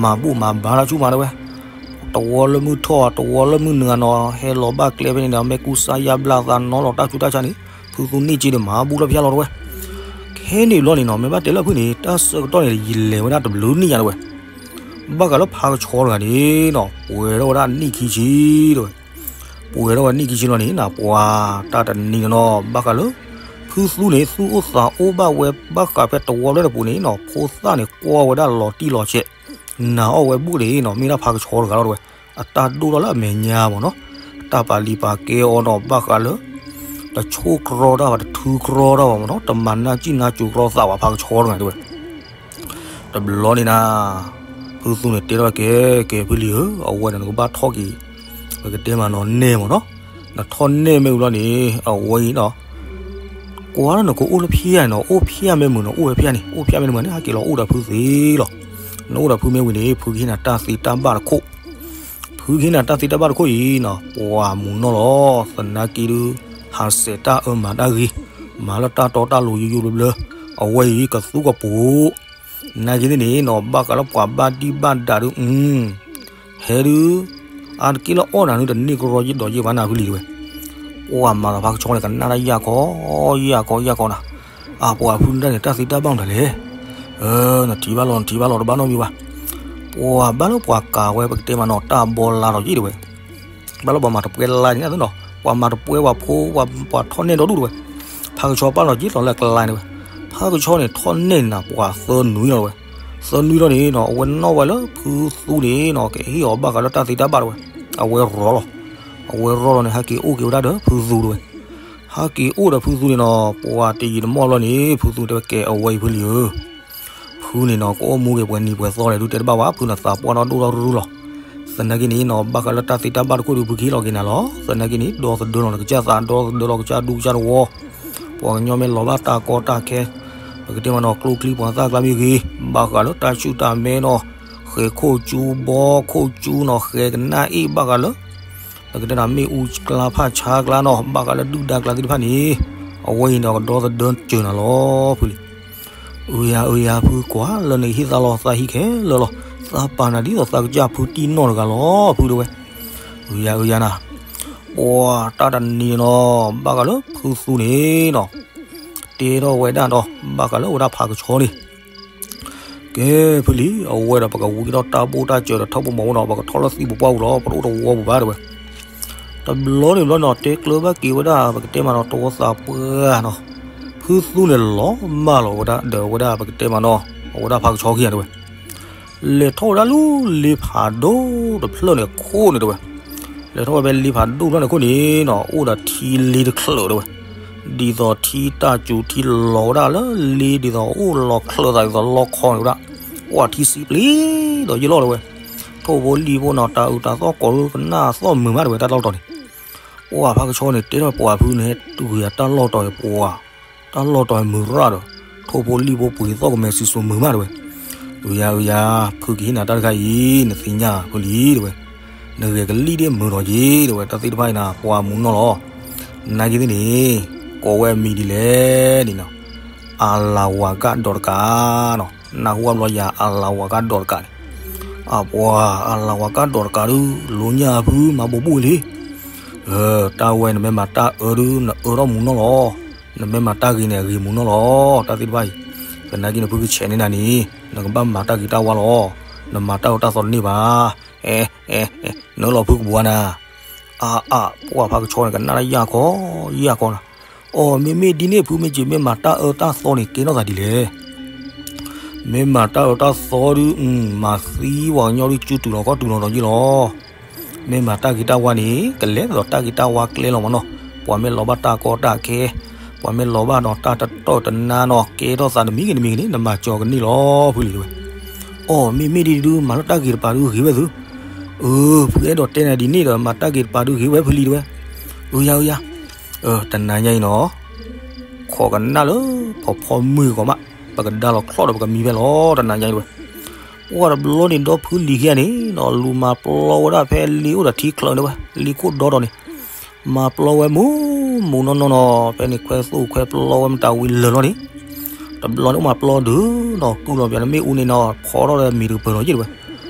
မၤဘူၣ်မၤဘါတၢ်ဆူၣ်မးတဲဝဲ. တဝီလၢမုၢ်ထီၣ် တဝီလၢမုၢ်နုာ်နီၤ ဟဲလီၤဘၣ်ကျဲဖဲန့ၣ်ဒီး မ့ၢ်ကူစါယါဘျါသးနီလီၤတၢ်ဆူးတၢ်ဆါန့ၣ် ဖုသူန့ၢ်က့ဒီးမၤဘူၣ်လီၤဖျါလီၤတဲဝဲ. ခဲန့ၣ်ဘျီန့ၣ်နီၤ မ့ၢ်ဘၣ်တဲလၢဖုန့ၣ် တၢ်ဆၢကတီၢ်န့ၣ် ယလဲၤဝဲဒၣ်တဘျုးနံၣ်ညါတဲဝဲ. ဘၣ်ဃးလၢဖးကဆှီတဂၤန့ၣ်နီၤ ပှဲၤထီၣ်ဝဲဒၣ်နံၣ်ခံဆံတဲဝဲ. ပှဲၤထီၣ်ဝဲနံၣ်ခံဆံလီၤန့ၣ်နၤ ပှၤတၢ်တနံၤန့ၣ်နီၤ ဘၣ်ဃးလၢ ဖုသူန့ၣ် သူၣ်အိၣ်သးအိၣ်ဘၣ်ဝဲ ဘၣ်ဃးဖဲတဝီလၢတပူၤန့ၣ်နီၤ ဖိသၣ်န့ၣ်ကွၢ်ဝဲဒၣ်လီၤတံၢ်လီၤဆဲး နာ်အီၣ်ဝဲဘူၣ်န့ၣ်နီၤ မ့ၢ်ဒၣ်ဖးကဆှီတဂၤလီၤတဲဝဲ. အတၢ်ဒိၣ်ထီၣ်လၢအမဲာ်ညါမးနီၤ တၢ်ပာ်လံၤပာ်ကဲအီၤနီၤ ဘၣ်ဃးလၢ တဆိၣ်ကြီတၢ်ဘၣ် တထုကြီတၢ်ဘၣ်မးနီၤ တမၤနၢ်စံၣ်နၢ်စိၤကြီသးဘၣ် ဖးကဆှီတဂၤတဲဝဲ. တဘျီန့ၣ်နၤ ဖုသူန့ၣ်တဲထီၣ်ကဲ ကဲဖုလံၤဧၢ အဝဲန့ၣ်နကဘၣ်ထီၣ်က့ၤ ပကတဲမးနီၤနဲမးနီၤ နထီၣ်နဲမ့ၢ်ဝံၤလီၤန့ၣ် အဝဲအံၤနီၤ ကွၢ်လၢနကအိၣ်လၢဖဲန့ၣ် အိၣ်ဖဲမ့ၢ်မုာ်န့ၣ် အိၣ်ဝဲဖဲန့ၣ် အိၣ်ဖဲမ့ၢ်မုာ်န့ၣ် ဟဲက့ၤလီၤအိၣ်ဒီးဖုသ့လီၤ. နအိၣ်ဒီးဖုမ့ၢ်ဝံၤန့ၣ် ဖုကဟ့ၣ်နၤတၢ်သ့တၢ်ဘၣ်တခိၣ် ဖုကဟ့ၣ်နၤတၢ်သ့တၢ်ဘၣ်တခိၣ်အံၤနီၤ ပှၤမုာ်နီၢ်လီၤ သနာ်က့ဒုး ဟးဆှဲးတၢ်အၢမၤတၢ်ဂ့ၤ မၤလၢတၢ်တီတၢ်လိၤယိယိဘျၢဘျၢ အဝဲအံၤကသူကပိာ် နာ်က့သ့ၣ်န့ၣ်နီၤ ဘၣ်ဃးလၢပှၤဘၣ်ဒံၣ်ဘၣ်ဒးဒုး ဟဲဒုး အါတက့ၢ်လၢအီၣ်နၤဒုး တန့ၢ်ကရီယ့ၢ်ဒီးယ့ၢ်ဘၣ်နၤဖုလံၤတဲဝဲ. ပှၤမၤသးဖးကဆှီန့ၣ် ကနၣ်တၢ်ယၢ်ခီ ယၢ်ခီ ယၢ်ခီနၤ, အပှၤဖုန့ၣ်တၢ်န့ၣ် တၢ်သ့တၢ်ဘၣ်မတၤလဲၣ်. နထံၣ်ဘၣ်လီၤ နထံၣ်ဘၣ်လီၤ တဘၣ်နီတမံၤဘၣ်. ပှၤဘၣ်လၢပှၤကၤဝဲ ပကတဲမးနီၤ တၢ်ဘီလါဒီးယ့ၢ်တဲဝဲ ဘၣ်လၢပှၤမၤတပွဲလါန့ၣ်နီၤ ပှၤမၤတပွဲပှၤဖိ ပှၤထီၣ်နဲၣ်ဒီဒူၣ်တဲဝဲ. ဖးကဆှီပာ်လီၤက့ၤလီၤလၢကျါန့ၣ်ဝဲ. ဖးကဆှီန့ၣ် ထီၣ်နဲၣ်နၤပှၤသၢနွံလီၤဝဲ. သၢနွံလီၤန့ၣ်နီၤ အဝဲနီၣ်ဝဲလၢဖုသူန့ၣ်နီၤ ကဟ့ၣ်အီၤဘၣ်ဃးလၢတၢ်သ့တၢ်ဘၣ်တဲဝဲ. အဝဲရီလီၤ. အဝဲရီလီၤန့ၣ် ဟဲက့ၤအိၣ်က့ၤဝဲဒၣ်ဒီးဖုသူတဲဝဲ. ဟဲက့ၤအိၣ်ဒီးဖုသူန့ၣ်နီၤ ပှၤတယံာ်တမီၢ်လီၤန့ၣ် ဖုသူတဲဝဲကဲအဝဲအံၤဖုလံၤဧၢ ဖုန့ၣ်နီၤ ကအိၣ်မူက့ၤပှဲၤနံၤပှဲၤသီလဲၣ်ဒုးတဲတဘၣ်ဝဲ ဖုန့ၣ်သးပှၢ်နီၣ်ဒိၣ်ထီၣ်ရူၢ်လီၤ. သနာ်က့န့ၣ်နီၤ ဘၣ်ဃးလၢတၢ်သ့တၢ်ဘၣ်တခိၣ်ဒီး ဖုကဟ့ၣ်လီၤက့ၤနၤလီၤ. သနာ်က့န့ၣ် ဒီသဒၢလီၤနကစၢ်သး ဒီသဒၢလီၤကစၢ်ဒူကစၢ်သဝီ, ပှၤကညီမ့ၢ်လီၤဘၣ်တၢ်ကီတၢ်ခဲ, ပကတဲမးနီၤ ကျိချံပှၤသၣ်ကျါမ့ၢ်ဂ့ၤ, ဘၣ်ဃးလၢတၢ်ဆူၣ်တၢ်မဲနီၤ, ဃဲၤခိၣ်ကၠူဘီခိၣ်ကၠူနီၤ ဃဲၤကနၣ်အ့ၣ်ဘၣ်ဃးလၢ ပကတဲနီၤ မ့ၣ်အူကျါဖၣ်ဆါကျါနီၤ ဘၣ်ဃးလၢဒုၣ်ဒါကျါသ့ၣ်တဖၣ်န့ၣ်, အဝဲအံၤဒီးကဒီသဒၢစၢၤနၤလီၤ ဖုလံ. အုယၤ အုယၤ ဖုကွၢ်လၢနကဟ့ၣ်သါလီၤသးဟံၣ်ခဲလၢာ်လီၤ. သးပာ်နၤဒ်သိးသးကစၢ်ဖုတံၢ်နီၢ်တဂၤလီၤ ဖုတဲဝဲ. အုယၤ အုယၤနၤ, ပှၤတၢ်တနံၤနီၤ ဘၣ်ဃးလၢဖုသူန့ၣ်နီၤ, တဲထီၣ်ဝဲဒၣ်ဒီး ဘၣ်ဃးလၢဝဲဒၣ်ဖးကဆှီန့ၣ် ကဲ ဖုလံ အဝဲဒီးပကဝံထီၣ်တၢ်ဘိၣ်တၢ်စၢၤဒီးထီၣ်ပမိၢ်နီၤ ပကထီၣ်လၢသံပပှၢ်ပူၤလီၤ ပတအိၣ်တဝီပူၤဘၣ်တဲဝဲ. တဘျီန့ၣ်ဘျီနီၤ တဲကျၢၤဘၣ်က့ၤဝဲဒၣ် ပကတဲမးနီၤ တဝီသးပှၢ်နီၤ, ဖုသူန့ၣ်လီၤမၢ်လီၤဝဲဒၣ်ဒီးဝဲဒၣ်ပကတဲမးနီၤ အဝဲဒၣ်ဖးကဆှီခံဂၤတဲဝဲ လဲၤထီၣ်ဝဲဒၣ်လၢလ့ဖးဒိၣ်တဖျၢၣ်န့ၣ်အခိၣ်န့ၣ်တဲဝဲ, လဲၤထီၣ်ဝဲဖဲလ့ဖးဒိၣ်တဖျၢၣ်န့ၣ်အခိၣ်န့ၣ်နီၤ အိၣ်ဒီးထံလ့တချၢးတဲဝဲ, ဒ်သိးထံတၢ်စူၤထံလီၤဝဲဒၣ်လၢလ့ ဒ်သိးအိၣ်လီၤချၢးသးဒ်သိးလီခီန့ၣ်ဝဲဒၣ်, ပှၤထံစံပျ့ၤဒီးယလီၢ်တဲဝဲ, ထိၣ်ဖိလံၣ်ဖိနီၤ တၢ်အုးတၢ်သီၣ်ကိးဒုကနၣ်သီၣ်မုာ်မးတဲဝဲ တၢ်လီၢ်တီၤန့ၣ် ပှၤဖးကဆှီန့ၣ် တဲထီၣ်ပှၤဖုန့ၣ် တုၤယၤတၢ်လီၢ်တီၤအံၤပှၤ, တၢ်လီၢ်တီၤအံၤမုာ်ရၣ်ဒီး ထိၣ်ဖိလံၣ်ဖိပှ့ၤသီၣ်ကမဲာ်စံၣ်စိၤမုာ်မးတဲဝဲ. အုယၤ အုယၤ ဖုကဟ့ၣ်နၤတၢ်တခါအံၤ နသ့ၣ်ညါဖုလံတဲဝဲ, နဂဲၤကလံၣ်ဒ်မုာ်ဒီးက့ၤတဲဝဲ တၢ်သ့ၣ်တဖၣ်အံၤနၤ ပှၤမူနီၢ်လီၤ. နာ်က့သ့ၣ်န့ၣ် ကိးဝဲအမံၤဒ်လဲၣ်န့ၣ်နီၤ, အလၤဝၤကၣ်ဒီးတကးနီၤ, နၢ်ဟူဘၣ်ဘျီယၤ အလၤဝၤကၣ်ဒီးတကးန့ၣ်, အပှၤ အလၤဝၤကၣ်ဒီးတကးဒု လိညၣ်ဖုမၤဘိးဘိၣ်လံ တၢ်ဝဲနမ့ၢ်မၤတၢ်အၢဒု နအၢထီၣ်မူနီၢ်လီၤ. နမ့ၢ်မၤတၢ်ဂ့ၤန့ၣ် အဂ့ၤမူနီၢ်လီၤ. တၢ်သ့ၣ်တဖၣ်အံၤ သနာ်က့န့ၣ် ဖုကဆဲးန့ၢ်နၤန့ၣ် နကဘၣ်မၤတၢ်ဂ့ၤတၢ်ဝါလီၤ. နမၤတၢ်အၢတၢ်သီတန့ၢ်ဘၣ်. အဲ အဲ နအၢလီၤဖုကဘှါနၤ. အါအါ ပှၤဖးကဆှီန့ၣ် ကနၣ်တၢ်ယၢ်ခီ ယၢ်ခီနၤ. အိ မ့မ့ၢ်ဒ်န့ၣ် ဖုမ့ၢ်က့ၤမ့ၢ်မၤတၢ်အၢတၢ်သီန့ၣ် ကဲထီၣ်သးဒ်လဲၣ် မ့ၢ်မၤတၢ်အၢတၢ်သီဒု မၤသံပှၤကညီဒု စုတုၤလီၤခီၣ်တုၤလီၤဒီးယ့ၢ်လီၤ. မ့ၢ်မၤတၢ်ဂ့ၤတၢ်ဝါန့ၣ် ကလဲၤသိးတၢ်ဂ့ၤတၢ်ဝါကျဲလီၤမးနီၤ. ပှၤမ့ၢ်လီၤဘၣ်တၢ်ကီတၢ်ခဲ, ပှၤမ့ၢ်လီၤဘၣ်ဒီးတၢ်တတီၢ်တနါနီၤ ကဲထီၣ်သးတမံၤဂ့ၤတမံၤဂ့ၤန့ၣ် နမၤကၠီၤကန့ၢ်လီၤ ဖုလံတဲဝဲ. အိ မ့မ့ၢ်ဒ်ဒု မၤလၢတၢ်ဂ့ၤတပၤဒုဂ့ၤဝဲသု. အၢ ဖုအဲၣ်ဒိးတဲနၤဒ်န့ၣ်ဒီး မၤတၢ်ဂ့ၤတပၤဒုဂ့ၤဝဲ ဖုလံတဲဝဲ. အုယၤ အုယၤ တနၤညါအံၤနီၤ ခိးကနၣ်လၢဖီဖီမုၢ်ဂီၤမး ပကဒါလီၤချီၣ်ဒီးပကမံဖဲလီၤ တနၤညါအံၤတဲဝဲ. ပှၤတဘျီန့ၣ် ဒီဖုလံၤခံဂၤန့ၣ်နီၤ လူၤမၤပျီဝဲဒၣ်ဖဲလ့အိၣ်ဒီးထံချၢးတဲဝဲ လ့ခိၣ်ဒီဒီးန့ၣ် မၤပျီဝဲမူမူနီၢ်နီၢ်နီၤ ဖဲန့ၣ်ခွဲသိၣ်ခွဲပျီဝဲမတၤဝံၤလၢာ်လီၤန့ၣ် တဘျီန့ၣ်အိၣ်မၤပျီဒုးနီၤ ကုၢ်လီၤပျးနမ့ၣ်အူန့ၣ်နီၤ ဖီထီၣ်ဒီးမံၤတကပၤနီၤယ့ၢ်တဲဝဲ.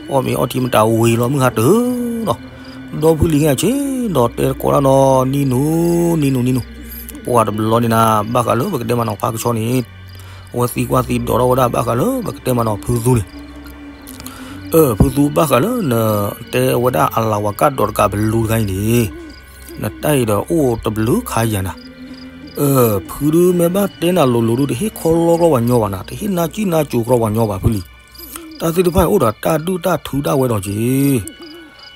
အီၣ်မ့ၤအီထံမတၤဝံၤလီၤမုၢ်ဟါတၢ်နီၤ ဒီဖုလံၤခံဂၤဆ့ဒီးတဲတကိးဒၣ်နီၤ နံၤနူၤ နံၤနူၤ နံၤနူၤ ပှၤတဘျီန့ၣ်နၤ ဘၣ်ဃးလၢပကတဲမးနီၤ ဖးကဆှီန့ၣ် အဝဲသံကွၢ်သံဒိးထီၣ်ဝဲဒၣ် ဘၣ်ဃးလၢပကတဲမးနီၤ ဖုသူန့ၣ် အၢ ဖုသူ ဘၣ်ဃးလၢနတဲဝဲဒၣ်အလၤဝၤကၣ်ဒီးတကးဘလူတခါအံၤန့ၣ် နတၢ်အံၤဒီးအိၣ်တဘျုးခါယၤနၤ. အၢ ဖုဒု မ့ၢ်ဘၣ်တဲနၤလိၤလိၤဒု တဟ့ၣ်ခီလီကျီပှၤညီဘၣ်နၤ တဟ့ၣ်နါစံၣ်နါစိၤကျီပှၤညီဘၣ်ဖုလံၤ. တၢ်သ့ၣ်တဖၣ်အံၤအိၣ်ဒီးတၢ်ဒုၣ်တၢ်ထုးဒၣ်ဝဲဒီးက့ၤ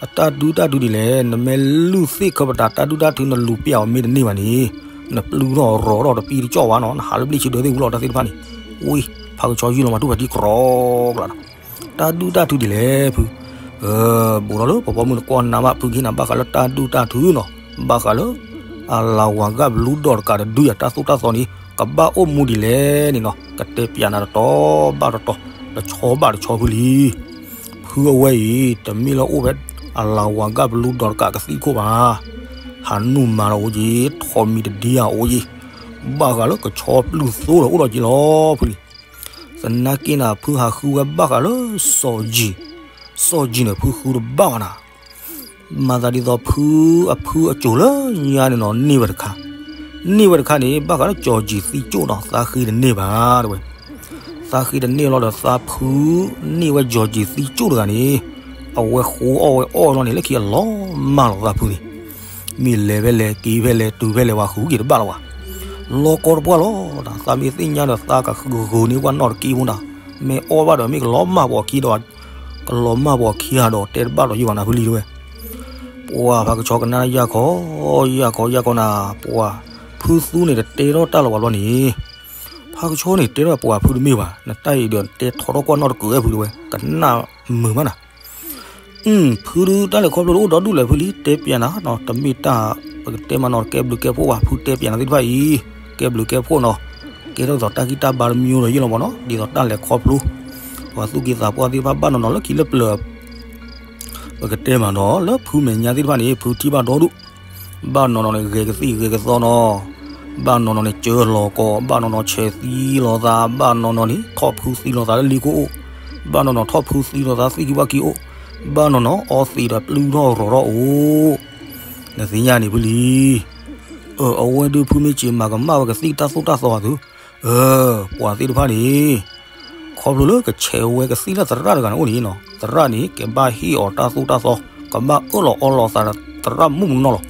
အတၢ်ဒုၣ်တၢ်ထုးဒ်လဲၣ် နမ့ၢ်လုၢ်သ့ၣ်ခၢပတာ်တၢ်ဒုၣ်တၢ်ထုး နလူၤပျဲအီၤမ့ၢ်တန့ၢ်ဘၣ်န့ၣ် နပျုၢ်ထီၣ်ရီၤထီၣ်တပံတကၠီၣ်ဘၣ်နီၤ နဟးလၢဘျ့ၣ်ဆံဒၢသ့ၣ်ဝံၤလီၤ တၢ်သ့ၣ်တဖၣ်န့ၣ်. ဝံၤ ဖးကဆှီယုၢ်လီၤမၤထူၣ်ဖးထံကြီၤကျးနီၤ တၢ်ဒုၣ်တၢ်ထုးဒ်လဲၣ်ဖု ဘူးထီၣ်လၢပပှၤမုၢ်နကိးနၤမး ဖုကဟ့ၣ်နၤဘၣ်ဃးလၢတၢ်ဒုၣ်တၢ်ထုးနီၤ ဘၣ်ဃးလၢ အလၤဝၤကၣ်ဘလူဒီးတကးတဒုယၤတၢ်သိၣ်တၢ်သီန့ၣ် ကဘၣ်အိၣ်မူဒ်လဲၣ်န့ၣ်နီၤ ကတဲပျးနၤတတီၤဘၣ်တတီၤ တဆီဘၣ်တဆီဖုလံၤ. ဖုအဝဲအံၤ တမ့ၢ်လၢအိၣ်ဖဲ အလၤဝၤကၣ်ဘလူဒီးတကးကသံၣ်ခိၣ်ဘၣ် ဟးနုာ်မၤဒီးအိၣ်က့ၤ ထိးမံၤတဒံဧါအိၣ်က့ၤ ဘၣ်ဃးလၢကဆီပျုၢ်သိဒီးအိၣ်ဒီးက့ၤလီၤဖုလံၤ. သနာ်က့နၤ ဖုဟးဃုဝဲဘၣ်ဃးလၢ စီၤယံၤ, စီၤယံၤန့ၣ် ဖုဃုတဘၣ်ဘၣ်နၤ. မၤသးဒ်သိးဖုအဖုအစိၤလၢညါန့ၣ်နီၤ န့ၢ်ဝဲတခါ, န့ၢ်ဝဲတခါန့ၣ် ဘၣ်ဃးလၢစီၤယံၤသံကၠိၣ်နီၤ သးဃ့တန့ၢ်ဘၣ်တဲဝဲ. သးဃ့တန့ၢ်လီၤဒီးသးဖု န့ၢ်ဝဲစီၤယံၤသံကၠိၣ်တဂၤန့ၣ် အဝဲဃိအီၣ်ဝဲအီၣ်လီၤန့ၣ် လၢခံအလီၤမၢ်လီၤသးဖုန့ၣ် မ့ၢ်လဲၤဖဲလဲၣ် က့ၤဖဲလဲၣ် တုၤဖဲလဲၣ် ဝဲဃုက့ၤတဘၣ်လီၤဘၣ်. လီၤကီတပှၢ်လီၤ, သးမ့ၢ်သ့ၣ်ညါဒီး သးကဃုကဂုာ်န့ၢ်ပှၢ်နီၣ်တက့ၢ်ဖိနၤ, မ့ၢ်အီၣ်ဘၣ်ဒီး မ့ၢ်ကလီၤမၢ်ပှၤခံဒီး ကလီၤမၢ်ပှၤခံဂၤဒီး တဲတဘၣ်ဒီးယံၤဘၣ်နၤဖုလံၤတဲဝဲ. ပှၤဖးကဆှီကနၣ်ယၢ်ခီ, ယၢ်ခီ ယၢ်ခီနၤ, ပှၤဖုသူန့ၣ် တတဲထီၣ်တၢ်လီၤဘၣ်ဘျီန့ၣ်, ဖးကဆှီန့ၣ် တဲထီၣ်ပှၤဖုတမ့ၢ်ဘၣ်, နတၢ်အံၤဒီး တဲထီထီၣ်ကွၢ်နီၣ်တကၢၢ်ဝဲဖုတဲဝဲ, ကနၣ်မုာ်မးနၤ. ဖုဒုးတၢ်လဲၤခီဖျိတအိၣ်ဒီဒူၣ်လဲၣ်ဖုလံ တဲပျးနၤနီၤ တမ့ၢ်တၢ် ပကတဲမးနီၤ ကဲဘျုးကဲဖှိၣ်ဘၣ် ဖုတဲပျးနၤသ့ၣ်တဖၣ်အံၤ ကဲဘျုးကဲဖှိၣ်နီၤ ကဲထီၣ်သိးတၢ်ဂံၢ်တၢ်ဘါတမံၤဒီးယ့ၢ်လီၤမးနီၤ ဒ်သိးတၢ်လဲၤခီဖျိ ပှၤသူၣ်က့သးပှၢ်သ့ၣ်တဖၣ်ဘၣ်နီၤနီၤလၢခံလၢပျၢၤ ပကတဲမးနီၤ လၢဖုမဲာ်ညါသ့ၣ်တဖၣ်န့ၣ် ဖုထံၣ်ဘၣ်ဒီဒူၣ် ဘၣ်နီၤနီၤန့ၣ် ဂဲၤကသံၣ်ဂဲၤကသီနီၤ ဘၣ်နီၤနီၤန့ၣ် စၢလီၤကီး ဘၣ်နီၤနီၤ ဆဲးသံလီၤသး ဘၣ်နီၤနီၤန့ၣ် ထီၣ်ဖုသံလီၤသးလၢလံခိၣ်အိၣ် ဘၣ်နီၤနီၤ ထီၣ်ဖုသံလီၤသးသံၣ်ကံဘၣ်ကံအိၣ် ဘၣ်နီၤနီၤ အီသံးဒီးပျုၢ်ထီၣ်ရီၤထီၣ်အိၣ် နသ့ၣ်ညါန့ၣ်ဖုလံ အဝဲဒုးဖုမ့ၢ်စံးမၤကမၣ်ဝဲကသံၣ်တၢ်သိၣ်တၢ်သီအသု ပှၤသ့ၣ်တဖၣ်န့ၣ် ခီဖျိလၢကဆဲးဝဲကသံၣ်လၢသရၣ်တဂၤန့ၣ်အိၣ်န့ၣ်နီၤ သရၣ်န့ၣ် ကဘၣ်ဟ့ၣ်အီၤတၢ်သိၣ်တၢ်သီ ကဘၣ်အၢၣ်လီၤအီလီၤသးဒီးသရၣ်မုၣ်မနီၤလီၤ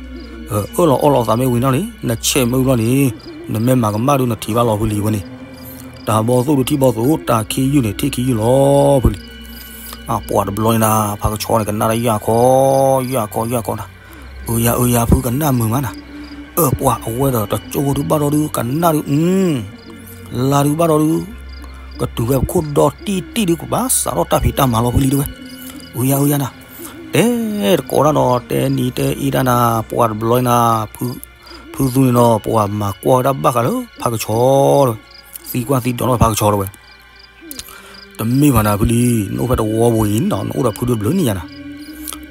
အၢၣ်လီၤအီလီၤသးမ့ၢ်ဝံၤနီၤန့ၣ် နဆဲးမ့ၢ်ဝံၤလီၤန့ၣ် နမ့ၢ်မၤကမၣ်ဒုးနထံၣ်ဘၣ်လီၤဖုလံဝဲန့ၣ် တၢ်ဘီသိၣ်ဒုးထံၣ်ဘီသိၣ် တၢ်ခံယုၢ်န့ၣ် ထံၣ်ခံယုၢ်လီၤဖုလံ ပှၤတဘျီန့ၣ်နၤ ဖးကဆီန့ၣ် ကနၣ်တၢ်ယၢ်ခီ ယၢ်ခီ ယၢ်ခီနၤ အၢယၤ အၢယၤ ဖုကနၣ်မုာ်မးနၤ အၢပှၤအဝဲဒီးတကၠိဖိဒုးဘၣ်ဒီဒုး ကနၣ်ဒုး လါဒုးဘၣ်ဒီဒုး ကတုၤဝဲပခိၣ်ဒီတံၢ်တံၢ်ဒုး ကဘၣ်စးထီၣ်တၢ်ဖံးတၢ်မၤလီၤဖုလံတဝဲ အၢယၤ အၢယၤနၤ တဲတကိးတၢ်နီၤ တဲနံၤတဲအ့တၢ်နၤ ပှၤတဘျီနၤ ဖုသူန့ၣ်နီၤ ပှၤမၤကွၢ်ဝဲဒၣ်ဘၣ်ဃးလၢဖးကဆီတဝဲ သံကွၢ်သံဒိးနီၣ်ဖးကဆီတဝဲ တမ့ၢ်ဘၣ်နၤဖုလံ နအိၣ်ဖဲတဝီပူၤအံၤနီၤ နအိၣ်ဒီးဖုဒိၣ်တဘျုးနံၣ်ညါနၤ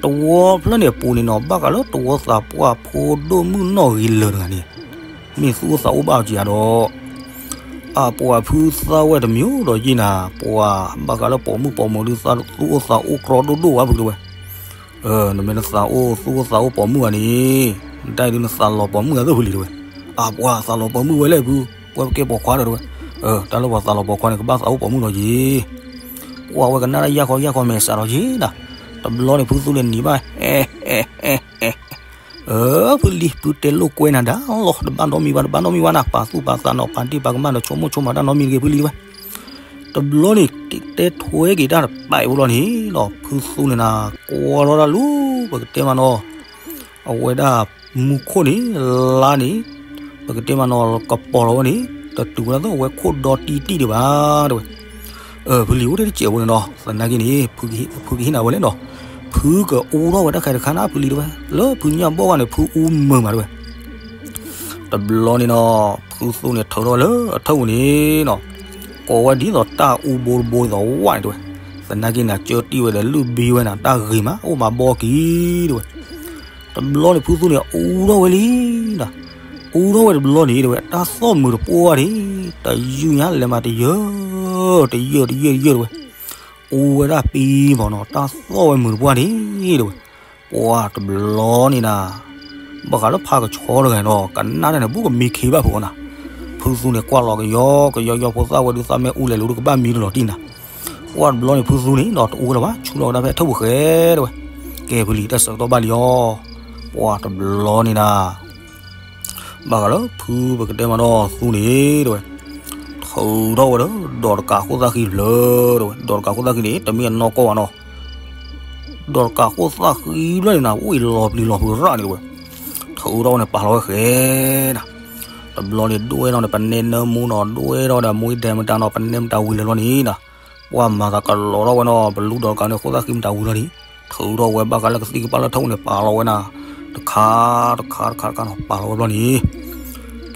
တဝီဖျၢၣ်န့ၣ်အပူၤန့ၣ်နီၤ ဘၣ်ဃးလၢတဝီသးပှၢ်ဖိဒိၣ်မုၣ်နီၢ်ဂ့ၤလၢာ်တဂၤန့ၣ် မ့ၢ်သူၣ်အိၣ်သးအိၣ်ဘၣ်အီၤက့ၤဧါဒီး အပှၤဖုသၣ်ဝဲတမံၤဒီးယ့ၢ်နၤ ပှၤဘၣ်ဃးလၢပိာ်မုၣ်ပိာ်မုၣ်ဒုးသူၣ်အိၣ်သးအိၣ်ကြီဒိၣ်ဒိၣ်ဝဲဖုတဝဲ နမ့ၢ်နသးအိၣ်သူၣ်အိၣ်သးအိၣ်ပိာ်မုၣ်ဂၤန့ၣ် နတၢ်အံၤဒုးနသးလီၤပိာ်မုၣ်ဂၤသိၣ်ဖုလံတဝဲ အပှၤသးလီၤပိာ်မုၣ်ဝဲလဲၣ်ဖု ကွဲကဲပိာ်ခွါဒီးတဝဲ တၢ်လၢပှၤသးလီၤပိာ်ခွါန့ၣ် ကဘၣ်သးအိၣ်ပိာ်မုၣ်လီၤက့ၤ ပှၤဝဲကနၣ်တၢ်ယၢ်ခီယၢ်ခီမဲာ်စးထီၣ်က့ၤနၤ တဘျီန့ၣ်ဖုသူန့ၣ်နံၤဘၣ် ဖုလံ ဖုတဲလိာ်ကွဲနၤဒၣ်လီၤ တဘၣ်နီတမံၤဘၣ် တဘၣ်နီတမံၤဘၣ်နၤ ပာ်သူၣ်ပာ်သးနီၤ ပာ်ဒ့ၣ်ပာ်ကမၣ်နီၤ ဆိကမိၣ်ဆိကမးတၢ်နီတမံၤတဂ့ၤဖုလံတဝဲ တဘျီန့ၣ် တဲထွဲက့ၤတၢ်တပာ်အံၤဖိလီၤန့ၣ်နီၤ ဖုသူန့ၣ်နၤ ကွၢ်လီၤတၢ်လၢ ပကတဲမးနီၤ အဝဲဒၣ်မူခိၣ်န့ၣ် လါန့ၣ် ပကတဲမးနီၤ ကပီၤလီၤဝဲန့ၣ် တတုၤဝဲဒၣ်သိးအဝဲခိၣ်ဒီတံၢ်တံၢ်ဒံးဘၣ်တဝဲ ဖုလံအိၣ်ထဲတစဲးဖိန့ၣ်နီၤ သနာ်က့န့ၣ် ဖုကဟ့ၣ်နၤဝဲလဲၣ်နီၤ ဖုကအူထီၣ်ဝဲတၢ်ခါတခါနၤဖုလံတဝဲ လၢဖုညၣ်ဘီၣ်ဂၤန့ၣ် ဖုအူမုာ်မးတဝဲ တဘျီန့ၣ်နီၤ ဖုသူန့ၣ်ထုးထီၣ်ဝဲလၢအထၢၣ်ပူၤန့ၣ်နီၤ ကိးဝဲဒ်သိးတၢ်အူဘိတဘိဒ်သိးဝၣ်န့ၣ်တဝဲ သနာ်က့န့ၣ် ကၢတံၢ်ဝဲဒီးလုၢ်ဘ့ဝဲနၤ တၢ်ဂ့ၤမး အိၣ်မးဘီက့ၤတဝဲ တဘျီန့ၣ်ဖုသူန့ၣ် အူထီၣ်ဝဲလံနီၤ အူထီၣ်ဝဲတဘျီန့ၣ်တဝဲ တၢ်သီၣ်မုာ်တပှၢ်န့ၣ် တယုၢ်ညါလဲၤမးတယၢၢ် တယၢၢ်တယၢၢ်တယၢၢ်တဝဲ အူဝဲဒၣ်ပံမးနီၤ တၢ်သီၣ်ဝဲမုာ်တပှၢ်န့ၣ်တဝဲ ပှၤတဘျီန့ၣ်နၤ ဘၣ်ဃးလၢဖးကဆှီတဂၤနီၤ ကနၣ်တၢ်န့ၣ် ဘူးကမံခ့ဘၣ်ဖုနီၤ ဖုသူန့ၣ်ကွၢ်လီၤကယီကယီ ယီဖိသၣ်ဝဲဒုးသးမ့ၢ်အူလဲၤလိာ်ဒုးကဘၣ်မံတလီၤတံၢ်နၤ ပှၤတဘျီန့ၣ်ဖုသူန့ၣ်နီၤ တအူလၢၤဘၣ် ဆူလီၤဝဲဒၣ်ဖဲအထၢၣ်ပူၤဃဲတဝဲ ကဲဖုလံ တၢ်ဆၢကတီၢ်ဘၣ်လံအီၤ ပှၤတဘျီန့ၣ်နၤ ဘၣ်ဃးလၢဖုပကတဲမးနီၤသူန့ၣ်တဝဲ ထုးထီၣ်ဝဲဒီး ဒီးတကးခိၣ်သၣ်ဃံဖျၢၣ်တဝဲ ဒီးတကးခိၣ်သၣ်ဃံန့ၣ် တမ့ၢ်အနီၢ်ကီၢ်ဘၣ်နီၤ ဒီးတကးခိၣ်သၣ်ဃံဖျၢၣ်န့ၣ်နၤ အိၣ်အံၤလီၤပျံၤလီၤဖုးရၣ်န့ၣ်တဝဲ ထုးထီၣ်ဝဲန့ၣ်ပာ်လီၤဝဲဃဲနၤ တဘျီန့ၣ်ဒွဲၣ်ထီၣ်န့ၣ် ပနဲနၢမူနီၤ ဒွဲၣ်ထီၣ်ဒီးမူဒဲမတၤနီၤ ပနဲမတၤဝံၤလၢာ်လီၤန့ၣ်နၤ ပှၤမၤသးကလီၤထီၣ်ဝဲနီၤ ပလူဒီးတကးန့ၣ် ခိၣ်သၣ်ဃံမတၤဝံၤလီၤန့ၣ် ထုးထီၣ်ဝဲဘၣ်ဃးလၢကသံၣ်ကပၣ်လၢထၢၣ်ပူၤန့ၣ် ပာ်လီၤဝဲနၤ တခါ တခါ တခါ တခါနီၤ ပာ်လီၤဝဲဘျီန့ၣ်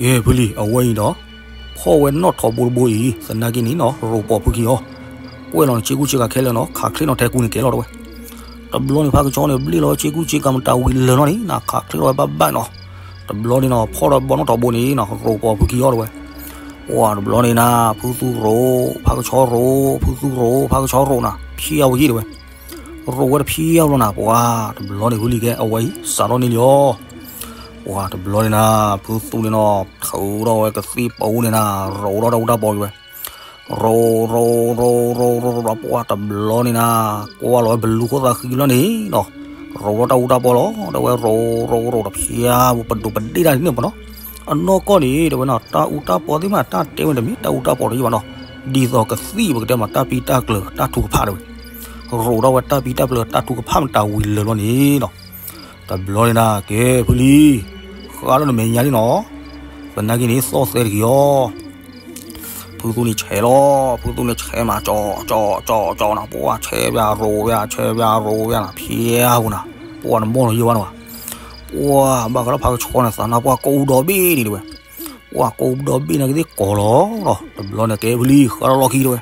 ကဲဖုလံ အဝဲအံၤဒီး ဖီၣ်ဝဲနီၣ်ထိးဘိတဘိအံၤ သနာ်က့န့ၣ်နီၤ ရိးပိာ်ဖုက့ၤအီၤ ကွဲးလီၤန့ၣ် စ့ကူစ့ကၤခဲလၢာ်နီၤ ခးချ့နီၤထဲကူန့ၣ်ကဲလီၤတဝဲ တဘျီန့ၣ်ဖးကဆှီန့ၣ် ဘျ့ၣ်လီၤဝဲစ့ကူစ့ကၤမတၤဝံၤလၢာ်လီၤန့ၣ်နၤ ခးချ့လီၤဝဲဘၣ်ဘၣ်နီၤ တဘျီန့ၣ်နီၤ ဖီၣ်ဒီးဘီနီၣ်ထိးဘိန့ၣ်နီၤ ရိးပိာ်ဖုက့ၤအီၤတဝဲ ပှၤတဘျီန့ၣ်နၤ ဖုသူရိး ဖးကဆှီရိး ဖုသူရိး ဖးကဆှီရိးနၤ ဖျါဝဲယံၤတဝဲ ရိးဝဲတဖျါလီၤနၤ ပှၤတဘျီန့ၣ်ဖုလံကဲ အဝဲအံၤ စးထီၣ်န့ၢ်လံအီၤ ပှၤတဘျီန့ၣ်နၤ ဖုသူန့ၣ်နီၤ ထုးထီၣ်ဝဲကသံၣ်ပူန့ၣ်နၤ ရိးထီၣ်တၢ်အူတၢ်ပီၤဝဲ ရိး ရိး ရိး ရိး ရိး ရိး ရိး ပှၤတဘျီန့ၣ်နၤ ကွၢ်လီၤဝဲဘလူခိၣ်သၣ်ဃံလီၤန့ၣ်နီၤ ရိးထီၣ်တၢ်အူတၢ်ပီၤလီၤ တဲဝဲရိး ရိး ရိး တဖျါ ပဒိးပဒ့ၣ်တၢ်န့ၣ်ပနီၤ အနီၢ်ကီၢ်န့ၣ် တဲဝဲနီၤ တၢ်အူတၢ်ပီၤသ့ၣ်မး တၢ်တဲဝဲတမ့ၢ်တၢ်အူတၢ်ပီၤတယံာ်ဘၣ်နီၤ ဒ်သိးကသံၣ်ပကတဲမး တၢ်ပံတၢ်ကျၢၤ တၢ်ထုကဖၣ်တဲဝဲ ရိးထီၣ်ဝဲတၢ်ပံတၢ်ကျၢၤ တၢ်ထုကဖၣ်မတၤဝံၤလၢာ်လီၤန့ၣ်နီၤ တဘျီန့ၣ်နၤ ကဲဖုလံ ဃးလၢနမဲာ်ညါန့ၣ်နီၤ သနာ်က့န့ၣ် သီၣ်သဲတက့ၢ်အီၤ ဖုသူန့ၣ်ဆဲးလီၤ, ဖုသူန့ၣ်ဆဲးမး ကၠီကၠီကၠီကၠီနီၤ, ပှၤဆဲးပၠးရိးပၠး ဆဲးပၠးရိးပၠးနီၤ, ဖျဲးပူၤနီၤ, ပှၤတမီၢ်လီၤယဲၢ်ဘၣ်နီၤ, ပှၤဘၣ်ဃးလၢဖးကဆှီန့ၣ် သးနါပှၢ်ကိးဒီဘ့ၣ်န့ၣ်တဲဝဲ, ပှၤကိးဒီဘ့ၣ်န့ၣ်ကသ့ၣ်ကိးလီၤနီၤ, တဘျီန့ၣ်ကဲဖုလံ ဃးဒီးလီၢ်ခံတဲဝဲ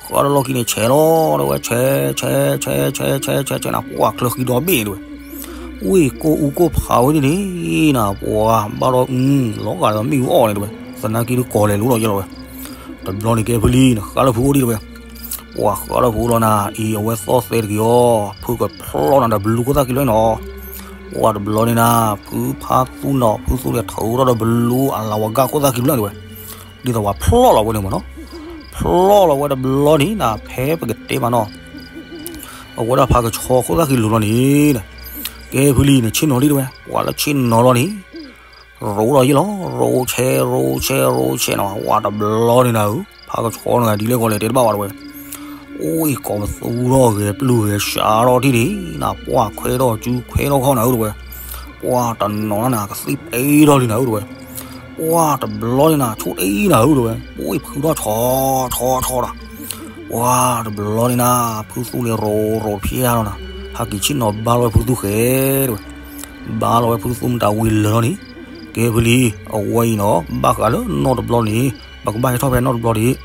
ဃးဒီးလီၢ်ခံန့ၣ်ဆဲးလီၤတဲဝဲ ဆဲး ဆဲး ဆဲး ဆဲး ဆဲး ဆဲး ဆဲးနီၤ, ပှၤချၢဃံဒီဘ့ၣ်န့ၣ်တဲဝဲ, ဝ့ၢ်ကိၢ်အူကိၢ်ဖးဝဲဒၣ်န့ၣ်နီၤ, ပှၤဘၣ်ဒီး လီၤဂာ်ဒီးမ့ၣ်အူအီၣ်န့ၣ်တဲဝဲ, သနာ်က့ဒုးကိးလဲၤလိၤလီၤယဲၢ်လီၤဝဲ, တဘျီန့ၣ်ကဲဖုလံန့ၣ် ဃးလၢဖုအိၣ်ဒံးတဲဝဲ, ပှၤဃးလၢဖုအိၣ်လီၤနၤ အံၤအဝဲသီၣ်သဲတက့ၢ်အီၤ, ဖုကဖျီလီၤနၤဒီးဘလူၤခိၣ်သၣ်ခံလီၤနီၤ, ပှၤတဘျီန့ၣ်နၤ ဖုဖါသူနီၤ ဖုသူန့ၣ်ထုးထီၣ်ဒီးဘလူၤအလၤဝါကၢ်ခိၣ်သၣ်ခံဖျၢၣ်န့ၣ်တဲဝဲ, ဒ်သိးပှၤဖျီလီၤဝဲန့ၣ်မ့ၢ်နီၤ, ဖျီလီၤဝဲတဘျီန့ၣ်နၤ ဖဲပကတဲမးနီၤ အဝဲဒၣ်ဖးကဆှီခိၣ်သၣ်ခံလိၤလီၤန့ၣ်, ကဲဖုလံန့ၣ် ဆ့ၣ်နီၤလံတဲဝဲ, ပှၤလၢဆ့ၣ်နီၤလီၤန့ၣ် ရိးဒီးယဲၢ်လီၤ, ရိးဆဲး ရိးဆဲး ရိးဆဲးနီၤ, ပှၤတဘျီန့ၣ်နၤဧၢ, ဖးကဆှီန့ၣ်ဂၤဒ်လဲၣ်ဂီၤလဲၣ်တဲတဘၣ်ဘၣ်တဲဝဲ, အိၣ်အံၤကိးပသူထီၣ်ဂဲၤပျုၢ်ဂဲၤစးထီၣ်ထံၣ်န့ၣ်နၤ, ပှၤခွဲးထီၣ်စုခွဲးထီၣ်ခီၣ်နၤဧၢတဲဝဲ, ပှၤတနီၤနၤ ကသံၣ်ပ့ထီၣ်လံနၤဧၢတဲဝဲ, ပှၤတဘျီန့ၣ်နၤ ဆိၣ်တအံၤနၤဧၢတဲဝဲ, အိၣ်အံၤဖုထီၣ်ဆီဆီဆီဒီး ပှၤတဘျီန့ၣ်နၤ ဖုသူန့ၣ်ရိးရိးဖျဲးလီၤနၤ, ဟးက့ၤဆ့ၣ်နီၤဘါလီၤဝဲဖုသူဃဲတဲဝဲ, ဘါလီၤဝဲဖုသူမတၤဝံၤလၢာ်လီၤန့ၣ်, ကဲဖုလံ အဝဲအံၤနီၤ ဘၣ်ဃးလၢနီၢ်တဘျီန့ၣ် ပကဘၣ်ဟဲထီၣ်ဖဲနီၢ်တဘျီန့ၣ်,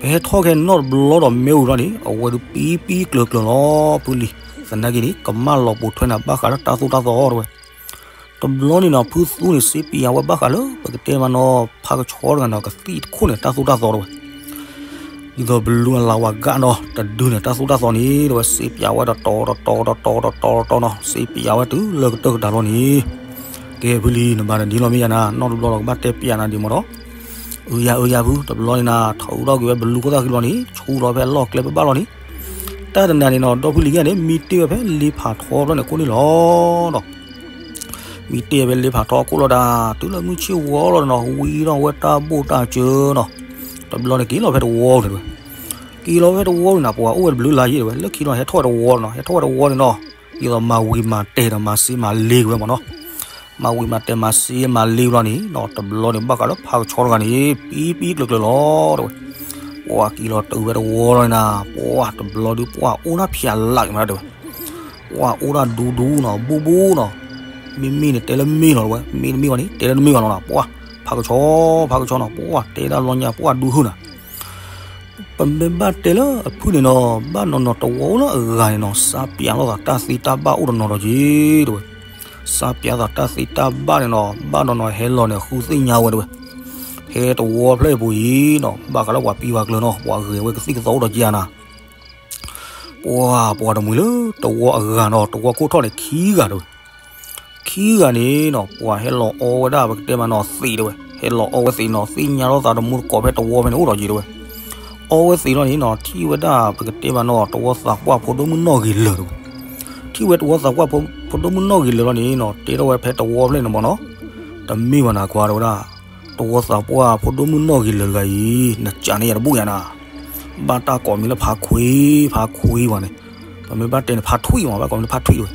ပဟဲထီၣ်ခဲနီၢ်တဘျီဒီးမ့ၢ်ဝံၤလီၤန့ၣ် အဝဲဒုးပံပံကျၢၤကျၢၤလီၤဖုလံ, သနာ်က့န့ၣ် ကမၢလီၤပိာ်ထွဲနၤဘၣ်ဃးလၢတၢ်သိၣ်တၢ်သီတဲဝဲ တဘျီန့ၣ်နီၤ ဖုသူန့ၣ် စ့ပံးယၤဝဲဘၣ်ဃးလၢ ပကတဲမးနီၤ ဖးကဆှီတဂၤနီၤ ကသံၣ်တခိၣ်န့ၣ် တၢ်သိၣ်တၢ်သီတဲဝဲ, ဒ်သိးဘလူၤအလၤဝါကၢ်နီၤ တဒုန့ၣ် တၢ်သိၣ်တၢ်သီန့ၣ် တဲဝဲ စ့ပံးယၤဝဲတတီၤတတီၤတတီၤတတီၤတတီၤနီၤ စ့ပံးယၤဝဲတုၤလၢကတၢၢ်ကတၢၢ်လီၤန့ၣ်, ကဲဖုလံ နဘၣ်တဒ်လီၤမ့ၢ်ယၤနၤ နီၢ်တဘျီလီၤကဘၣ်တဲပျးနၤဒ်မ့ၢ်ဒီး, အုယၤအုယၤဖု တဘျီန့ၣ်နၤ ထုးထီၣ်က့ၤဝဲဘလူၤခိၣ်သၣ်ခံလီၤန့ၣ် ဆူလီၤဖဲလီၢ်ကျဲဘၣ်ဘၣ်လီၤန့ၣ်, တၢ်တနၤန့ၣ်နီၤ ဒီဖုလံၤကဲန့ၣ် မံတ့ၢ်ဝဲဖဲလ့ဖးထီဖျၢၣ်န့ၣ် ကိးန့ၣ်လီၤနီၤ မံတ့ၢ်ဝဲလ့ဖးထီခိၣ်လီၤဒၣ် တုၤလၢမုၢ်ဆ့ၣ်ဝီလီၤနီၤ ဝံထီၣ်ဝဲတၢ်ဘိၣ်တၢ်စၢၤနီၤ, တဘျီန့ၣ်က့ၤလီၤဖဲတဝီန့ၣ်တဲဝဲ, က့ၤလီၤဖဲတဝီန့ၣ်နၤ ပှၤအိၣ်ဝဲတဘျုးလါယဲၢ်တဲဝဲ လၢခံလီၤ ဟဲထီၣ်ဝဲတဝီနီၤ ဟဲထီၣ်ဝဲတဝီန့ၣ်နီၤ, ဒ်သိးမၤဝံၤမၤတဲာ်ဒီးမၤစ့မၤလ့က့ၤဝဲမ့ၢ်နီၤ, မၤဝံၤမၤတဲာ်မၤစ့မၤလ့ဝဲလီၤန့ၣ်နီၤ တဘျီန့ၣ် ဘၣ်ဃးလၢဖးကဆှီတဂၤန့ၣ် ပံပံကျၢၤကျၢၤလီၤတဲဝဲ, ပှၤက့ၤလီၤတုၤဝဲတဝီလီၤန့ၣ်နၤ ပှၤတဘျီဒုး ပှၤအိၣ်ဒၣ်ဖျးလးက့ၤမးတဲဝဲ ပှၤအိၣ်ဒၣ်ဒူဒူနီၤ ဘူဘူနီၤ, မ့မ့ၢ်န့ၣ် တဲလၢမ့ၢ်လီၤတဲဝဲ မ့ၢ်တမ့ၢ်ဘၣ်န့ၣ် တဲလၢတမ့ၢ်ဘၣ်လီၤနီၤ ပှၤ ဖးကဆှီ ဖးကဆှီနီၤ ပှၤတဲဒၣ်လီၤညါ ပှၤဒူဟုၣ်နၤ, ပမ့ၢ်ဘၣ်တဲလၢအဖုၣ်န့ၣ်နီၤ ဘၣ်နီၤနီၤတဝီလၢအဂၤန့ၣ်နီၤ စးပျးလိာ်သးတၢ်သ့တၢ်ဘၣ်အိၣ်တနီၤဒီးက့ၤတဲဝဲ, စးပျးသးတၢ်သ့တၢ်ဘၣ်န့ၣ်နီၤ ဘၣ်နီၤနီၤဟဲလီၤန့ၣ် ဃုသ့ၣ်ညါဝဲတဲဝဲ, ဖဲတဝီဖျၢၣ်အံၤပူၤအံၤနီၤ ဘၣ်ဃးလၢပှၤပံပှၤကျၢၤနီၤ ပှၤဂဲၤဝဲကသံၣ်ကသီအိၣ်ဒီးက့ၤနၤ ပှၤ ပှၤတမှံၤလၢတဝီအဂၤနီၤ တဝီခိၣ်ထီၣ်န့ၣ် ခံဂၤတဲဝဲ, ခံဂၤန့ၣ်နီၤ ပှၤဟဲလီၤအီဝဲဒၣ် ပကတဲမးနီၤ သံးတဲဝဲ ဟဲလီၤအီဝဲသံးနီၤ သ့ၣ်ညါထီၣ်သးတမူတကိးဖဲတဝီဖဲန့ၣ်အိၣ်ဒီးက့ၤတဲဝဲ, အီဝဲသံးလီၤန့ၣ်နီၤ ထံၣ်ဝဲဒၣ် ပကတဲမးနီၤ တဝီသးပှၢ်ဖိဒိၣ်မုၣ်နီၣ်ဂ့ၤလၢာ်တဲဝဲ, ထံၣ်ဝဲတဝီသးပှၢ်ဖိဒိၣ်မုၣ်နီၣ်ဂ့ၤလၢာ်လီၤန့ၣ်နီၤ တဲထီၣ်ဝဲဖဲတဝီဖျၢၣ်န့ၣ်မ့ၢ်နီၤ, တမ့ၢ်ဘၣ်နၤခွါတဲဝဲဒၣ် တဝီသးပှၢ်ဖိဒိၣ်မုၣ်နီၣ်ဂ့ၤလၢာ်တဂၤအံၤ နကးန့ၢ်ယၤတဘူၣ်ယၤနၤ, ဘၣ်တၢ်ကိးမံၤလၢဖးခွံ ဖးခွံဝဲန့ၣ်, ပမ့ၢ်ဘၣ်တဲန့ၣ် ဖးထွံၣ်မး ဘၣ်ကိးမံၤလၢဖးထွံၣ်တဲဝဲ,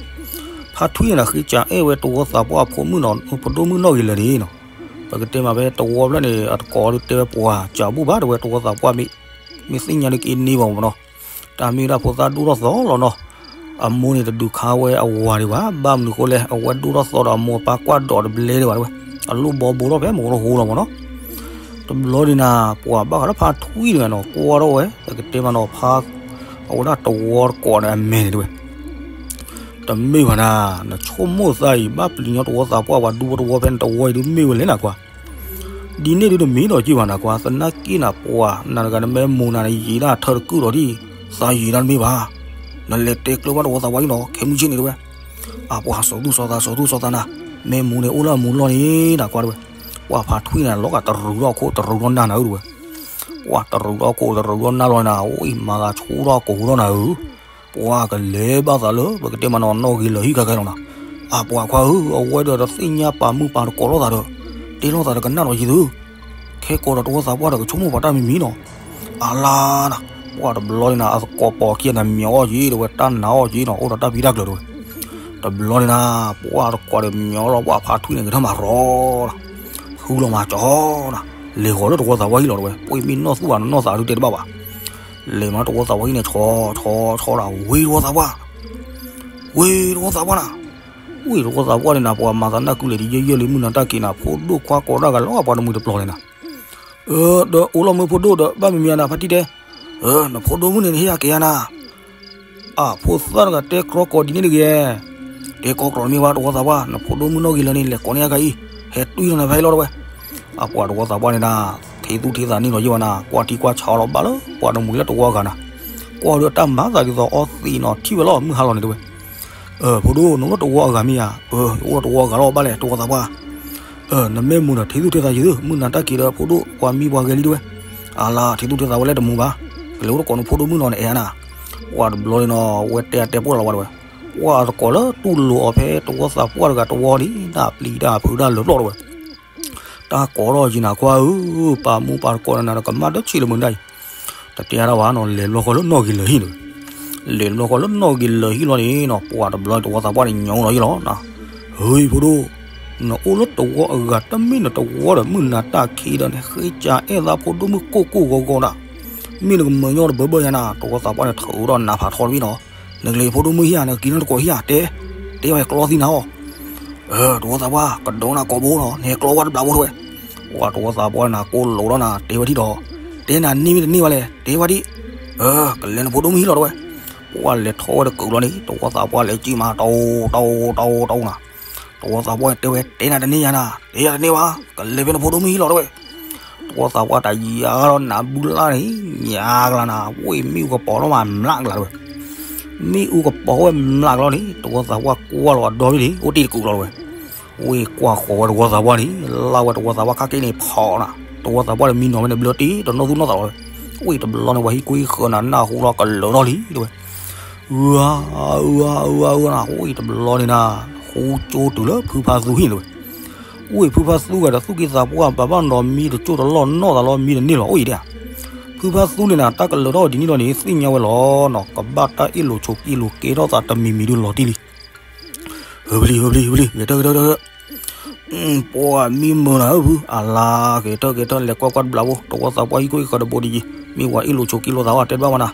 ဖးထွံၣ်န့ၣ် ဃ့ကးအဲၣ်ဝဲတဝီသးပှၢ်ဖိမုၣ်နီၤ ဖိဒိၣ်မုၣ်နီၣ်ဂ့ၤလၢာ်န့ၣ်နီၤ, ပကတဲမးဖဲတဝီဖျၢၣ်န့ၣ် အတကိးဒုးတဲဝဲပှၤ ကးဘူၣ်ဘၣ်တဲဝဲ တဝီသးပှၢ်မ့ၢ် မ့ၢ်သ့ၣ်ညါဒုးက့ၤန့ၢ်ဘၣ်မ့ၢ်နီၤ, တၢ်မ့ၢ်ဒၣ်ဖိသၣ်ဒိၣ်ထီၣ်သီလီၤနီၤ, အမိၢ်န့ၣ်တဒုးခါဝဲအဝၤဒံးဘၣ်, ဘၣ်မနုၤဃိလဲၣ် အဝဲဒိၣ်ထီၣ်သီဒီးအမိၢ်အပၢ်ကွၢ်ဒိးတဘျဲဒံးဘၣ်တဲဝဲ, အလိၣ်ဘီဘိထီၣ်ဖဲမိၢ်ကရၢၢ်ဃိလီၤမ့ၢ်နီၤ, တဘျီဒုးနၤ ပှၤဘၣ်ဃးလၢဖးထွံၣ်တဂၤနီၤ ကွၢ်ထီၣ်ဝဲ ပကတဲမးနီၤ ဖး အဝဲဒၣ်တဝီတကိးန့ၣ်အမဲာ်န့ၣ်တဲဝဲ တမ့ၢ်ဘၣ်နၤ, နဆိကမိၣ်သးအံၤ ဘၣ်ပျံၤညီတဝီသးပှၢ် ပှၤဒူဖိတဝီဖဲနတဝီအံၤဒုးမ့ၢ်ဝဲလဲၣ်နၤကွၢ်, ဒ်န့ၣ်ဒုးတမ့ၢ်ဒီးက့ၤဘၣ်နၤကွၢ်, သနာ်က့နၤပှၤ နၤတဂၤနမ့ၢ်မိၢ်နၤနယံာ်ဒၣ်ထၢတကုၢ်ဒီးဒ် သးယံာ်ဒၣ်တမ့ၢ်ဘၣ်, နလဲၤတဲကျၢၤဘၣ်တဝီသးပှၢ်အံၤနီၤ ခဲမုၢ်ဆ့ၣ်န့ၣ်တဲဝဲ, အပှၤစီၤသူစီၤသး စီၤသူစီၤသးနၤ, မ့ၢ်မိၢ်န့ၣ်အိၣ်လၢအမူလီၢ်န့ၣ် နၤကွၢ်တဲဝဲ, ပှၤဖးထွံၣ်န့ၣ် လီၤဂာ်တရူးထီၣ်အခိၣ် တရူးထီၣ်နၢ်နၤဧၢတဲဝဲ, ပှၤတရူးထီၣ်အခိၣ် တရူးထီၣ်နၢ်လီၤနၤ အိၣ်အံၤမၤသးဆူၣ်ထီၣ်ကိၢ်ထီၣ်နၤဧၢ ပှၤကလဲၤဘၣ်သးလၢ ပကတဲမးနီၤ နီၣ်ဂ့ၤလၢာ်ဟံၣ်ခဲခဲလီၤနၤ, အပှၤခွါဧၢ အဝဲဒီးတသ့ၣ်ညါပာ်မုၣ်ပာ်တကိးလိာ်သးဒီး တဲလိာ်သးဒီးကနၣ်ဒီးယံၤသု, ခဲကိးဒီးတဝီသးပှၢ်ဒီးကဆိကမိၣ်ပှၤတၢ်မံၤမံၤနီၤ, အလါနၤ, ပှၤတဘျီန့ၣ်နၤ အသကိးပိာ်ခံနၤ မၠီအီၣ်က့ၤတဲဝဲ တၢ်နာ်အီၣ်က့ၤနီၤ အိၣ်ဒီးတၢ်ပံတၢ်ကျၢၤတဲဝဲ, တဘျီန့ၣ်နၤ ပှၤတကိးဒီးမၠီလီၤ ပှၤဖးထွံၣ်န့ၣ် ကထၢမၤရီၤနၤ, ဃုလီၤမၤကၠီနၤ လဲၤဃီၤလၢတဝီသးပှၢ်ဟံၣ်လီၤတဲဝဲ, ပှ့ၤမ့ၢ်နီၢ်သူၣ်ဘၣ်နီၢ်သးဒုးတဲတဘၣ်ဘၣ်. လဲၤမၤတဝီသးပှၢ်ဟံၣ်န့ၣ် ဆီဆီဆီဒၣ်, ဝ့ၢ်တဝီသးပှၢ်, ဝ့ၢ်တဝီသးပှၢ်နၤ, ဝ့ၢ်တဝီသးပှၢ်န့ၣ်နၤ, ပှၤမၤသးနၢ်ကုလဲၤဒ်ယဲၢ်ယဲၢ်လံ မုၢ်နၤတၢ်က့ၤနၤ, ဖိဒိၣ်ခွါကိးဒၣ်ဂၤလီၤ ပှၤတမှံၤတပျီၤန့ၣ်နၤ. ဒီးအိၣ်လီၤမ့ၢ်ဖိဒိၣ်ဒီး ဘၣ်မံၤမံၤနၤ ဖါတံၢ်တဲ, နဖိဒိၣ်မုၣ်န့ၣ် နဟ့ၣ်ယၤက့ၤယၤနၤ. အဖိသၣ်တဂၤတဲကြီကိးဒ်န့ၣ်တဂ့ၤ, တဲကီကြီတမ့ၢ်ဘၣ် တဝီသးပှၢ်, နဖိဒိၣ်မုၣ်နီၢ်ဂ့ၤလၢာ်န့ၣ် လဲၤကိးန့ၢ်အကါအံၤ, ဟဲတွံၢ်လီၤနၤဖဲအံၤလီၤတဲဝဲ. အပှၤတဝီသးပှၢ်န့ၣ်နၤ, ထံသူၣ်ထံသးန့ၢ်လီၤယဲၢ်ဝဲနၤ, ကွၢ်ထံကွၢ်ဆးအီၤလီၤဘၣ်လၢ ပှၤတမှံၤလၢတဝီအဂၤနၤ, ကွၢ်ဒီးတၢ်မၤသးဒ်သိးအီသံးနီၤ ထံၣ်ဝဲလီၤ မုၢ်ဟါလီၤန့ၣ်တဲဝဲ. ဖိဒိၣ် နအိၣ်လၢတဝီအဂၤမ့ၢ်ဧါ. ယအိၣ်လၢတဝီအဂၤလီၤဘၣ်လဲၣ် တဝီသးပှၢ်. နမ့ၢ်မုာ်ဒီး ထံသူၣ်ထံသးယုာ်သု, မုၢ်နၤတၢ်က့ၤဒီးဖိဒိၣ်ပှၤမံပှၤဂဲၤလံတဲဝဲ. အလါ ထံသူၣ်ထံသးဝဲလၢတမုာ်ဘၣ်, ကလဲၤအိၣ်တကိးနဖိဒိၣ်မုၣ်နီၤ နအဲၣ်နၤ. ပှၤတဘျီန့ၣ်နီၤ ဝဲတဲအတဲပှၢ်လီၤဝဲတဲဝဲ, ပှၤတကိးလၢတူၢ်လိာ်အီၤဖဲတဝီသးပှၢ်တဂၤတဝီန့ၣ် နပျံၤတၢ်ဖုးတၢ်လၢာ်ပျီၢ်တဲဝဲ. တၢ်ကိးထီၣ်ယံၤနၤခွါဧၢ, ပာ်မူပာ်တကိးနၤ နကမၣ်တဆံးလၢမုၢ်ဒၣ်အံၤ, တတဲအါတၢ်ဘၣ်နီၤ, လဲၤဘျီဃီလၢနီၢ်ဂ့ၤလၢာ်ဟံၣ်န့ၣ်, လဲၤဘျီဃီလၢနီၢ်ဂ့ၤလၢာ်ဟံၣ်လီၤန့ၣ်နီၤ, ပှၤတဘျီတဝီသးပှၢ်န့ၣ် ညိလီၤယံၤလီၤ. ဟ့ၣ် ဖိဒိၣ်, နအိၣ်လၢတဝီအဂၤ တမ့ၢ်နတဝီဒီး မုၢ်နၤတၢ်က့ၤဒီး နဃ့ကၢအဲၣ်သးဖိဒိၣ်မုၣ်ကိၢ်ကိၢ်ဂီၤဂီၤနၤ, မ့ၢ်နကမၢညီတဘၢဘၢယၤနၤ, တဝီသးပှၢ်န့ၣ် ထုးထီၣ်နးဖးထီတဘ့ၣ်နီၤ, နကလဲၤဖိဒိၣ်မုၣ်ဟံၣ်ဧါ, နက့ၤလၢတကိးဟံၣ်ဧါ, တဲ, တဲဝဲကျီသံနၤအီၤ. တဝီသးပှၢ် ကဒိနၤကိာ်ဘိနီၤ, နဟဲကျီဝဲတဘျးဘိတဲဝဲ. ပှၤတဝီသးပှၢ်န့ၣ် ကိၢ်လိာ်ဒီးနၤ တဲဝဲဒ်ဒီး, တဲနၤန့ၢ်မ့ၢ်တန့ၢ်ဘၣ်လဲၣ်, တဲဝဲဒ်, ကလဲၤနဖိဒိၣ်မုၣ်ဟံၣ်လီၤတဲဝဲ. ပှၤလဲၤထီၣ်ဝဲတကုာ်လီၤန့ၣ် တဝီသးပှၢ်လဲၤကံၣ်မး တအိၣ် တအိၣ် တအိၣ် တအိၣ်နၤ. တဝီသးပှၢ်တဲဝဲ တဲနၤတန့ၢ်ယၤနၤ, တဲယၤတန့ၢ်ဘၣ်, ကလဲၤဖဲနဖိဒိၣ်မုၣ်ဟံၣ်လီၤတဲဝဲ. တဝီသးပှၢ်တယၤဒီးနးဘုလၢ်န့ၣ် ညါကလါနၤ, ဝ့ၢ်မ့ၣ်အူကပီၤထီၣ်မးမျးကလါတဲဝဲ. မ့ၣ်အူကပီၤဝဲမျးကလါန့ၣ် တဝီသးပှၢ်ကွၢ်လီၤအဒီဘ့ၣ်န့ၣ် အိၣ်တ့ၢ်တကုာ်လီၤတဲဝဲ. ဝ့ၢ်ကွၢ်ဃီၤဝဲတဝီသးပှၢ်န့ၣ် လၢ်ဝဲတဝီသးပှၢ်ခါက့န့ၣ်ဖီနၤ, တဝီသးပှၢ်န့ၣ်မံနီၤဝဲန့ၣ် ဘျၢတ့ၢ်တနီၢ်သူၣ်နီၢ်သးလီၤတဲဝဲ. ဝ့ၢ်တဘျီန့ၣ် ပှၤဟံၣ်ကွ့ဃၢၤနၤ နၢ်ဟူလီၤကလၢာ်ထီၣ်လံတဲဝဲ. အၢ အၢ အၢ အၢနၤ, ဝ့ၢ်တဘျီန့ၣ်နၤ, ဃူကၠိတုၤလၢဖုဖါသူဟံၣ်တဲဝဲ. ဝ့ၢ်ဖုဖါသူဂၤဒီးသူၣ်က့သးပှၢ်ဘၣ်ဘၣ်နီၤ မံတကၠိၢ်တလီၢ်နီၢ်သးလီၤ မံတန့ၢ်လီၤ အိၣ်အံၤဒၣ်ဧါ. ဖုဖါသူန့ၣ်နၤ တၢ်ကလၢာ်ထီၣ်ဒ်န့ၣ်လီၤန့ၣ် သ့ၣ်ညါဝဲလီၤနီၤ, ကဘၣ်တၢ်အ့ၣ်လိာ်ဆိးက့လိာ်ကဲထီၣ်သးတမံၤမံၤဒုးလီၤတံၢ်လံ. ဟၢဖလံ ဟၢဖလံ ဟၢဖလံ ဂဲၤထၢၣ် ဂဲၤထၢၣ် ဂဲၤထၢၣ်. ပှၤမံမုာ်နၤဧၢဖု, အလါ ဂဲၤထၢၣ် ဂဲၤထၢၣ် လဲၤကွၢ်ကွၢ်တဘျးဖိ, တဝီသးပှၢ်ဟံၣ်ကွ့ဃၢၤတဘိဒ်အံၤ, မ့ၢ်ပှၤအ့ၣ်လိာ်ဆိးက့လိာ်သးအီၤ တဲတဘၣ်ဝဲနၤ.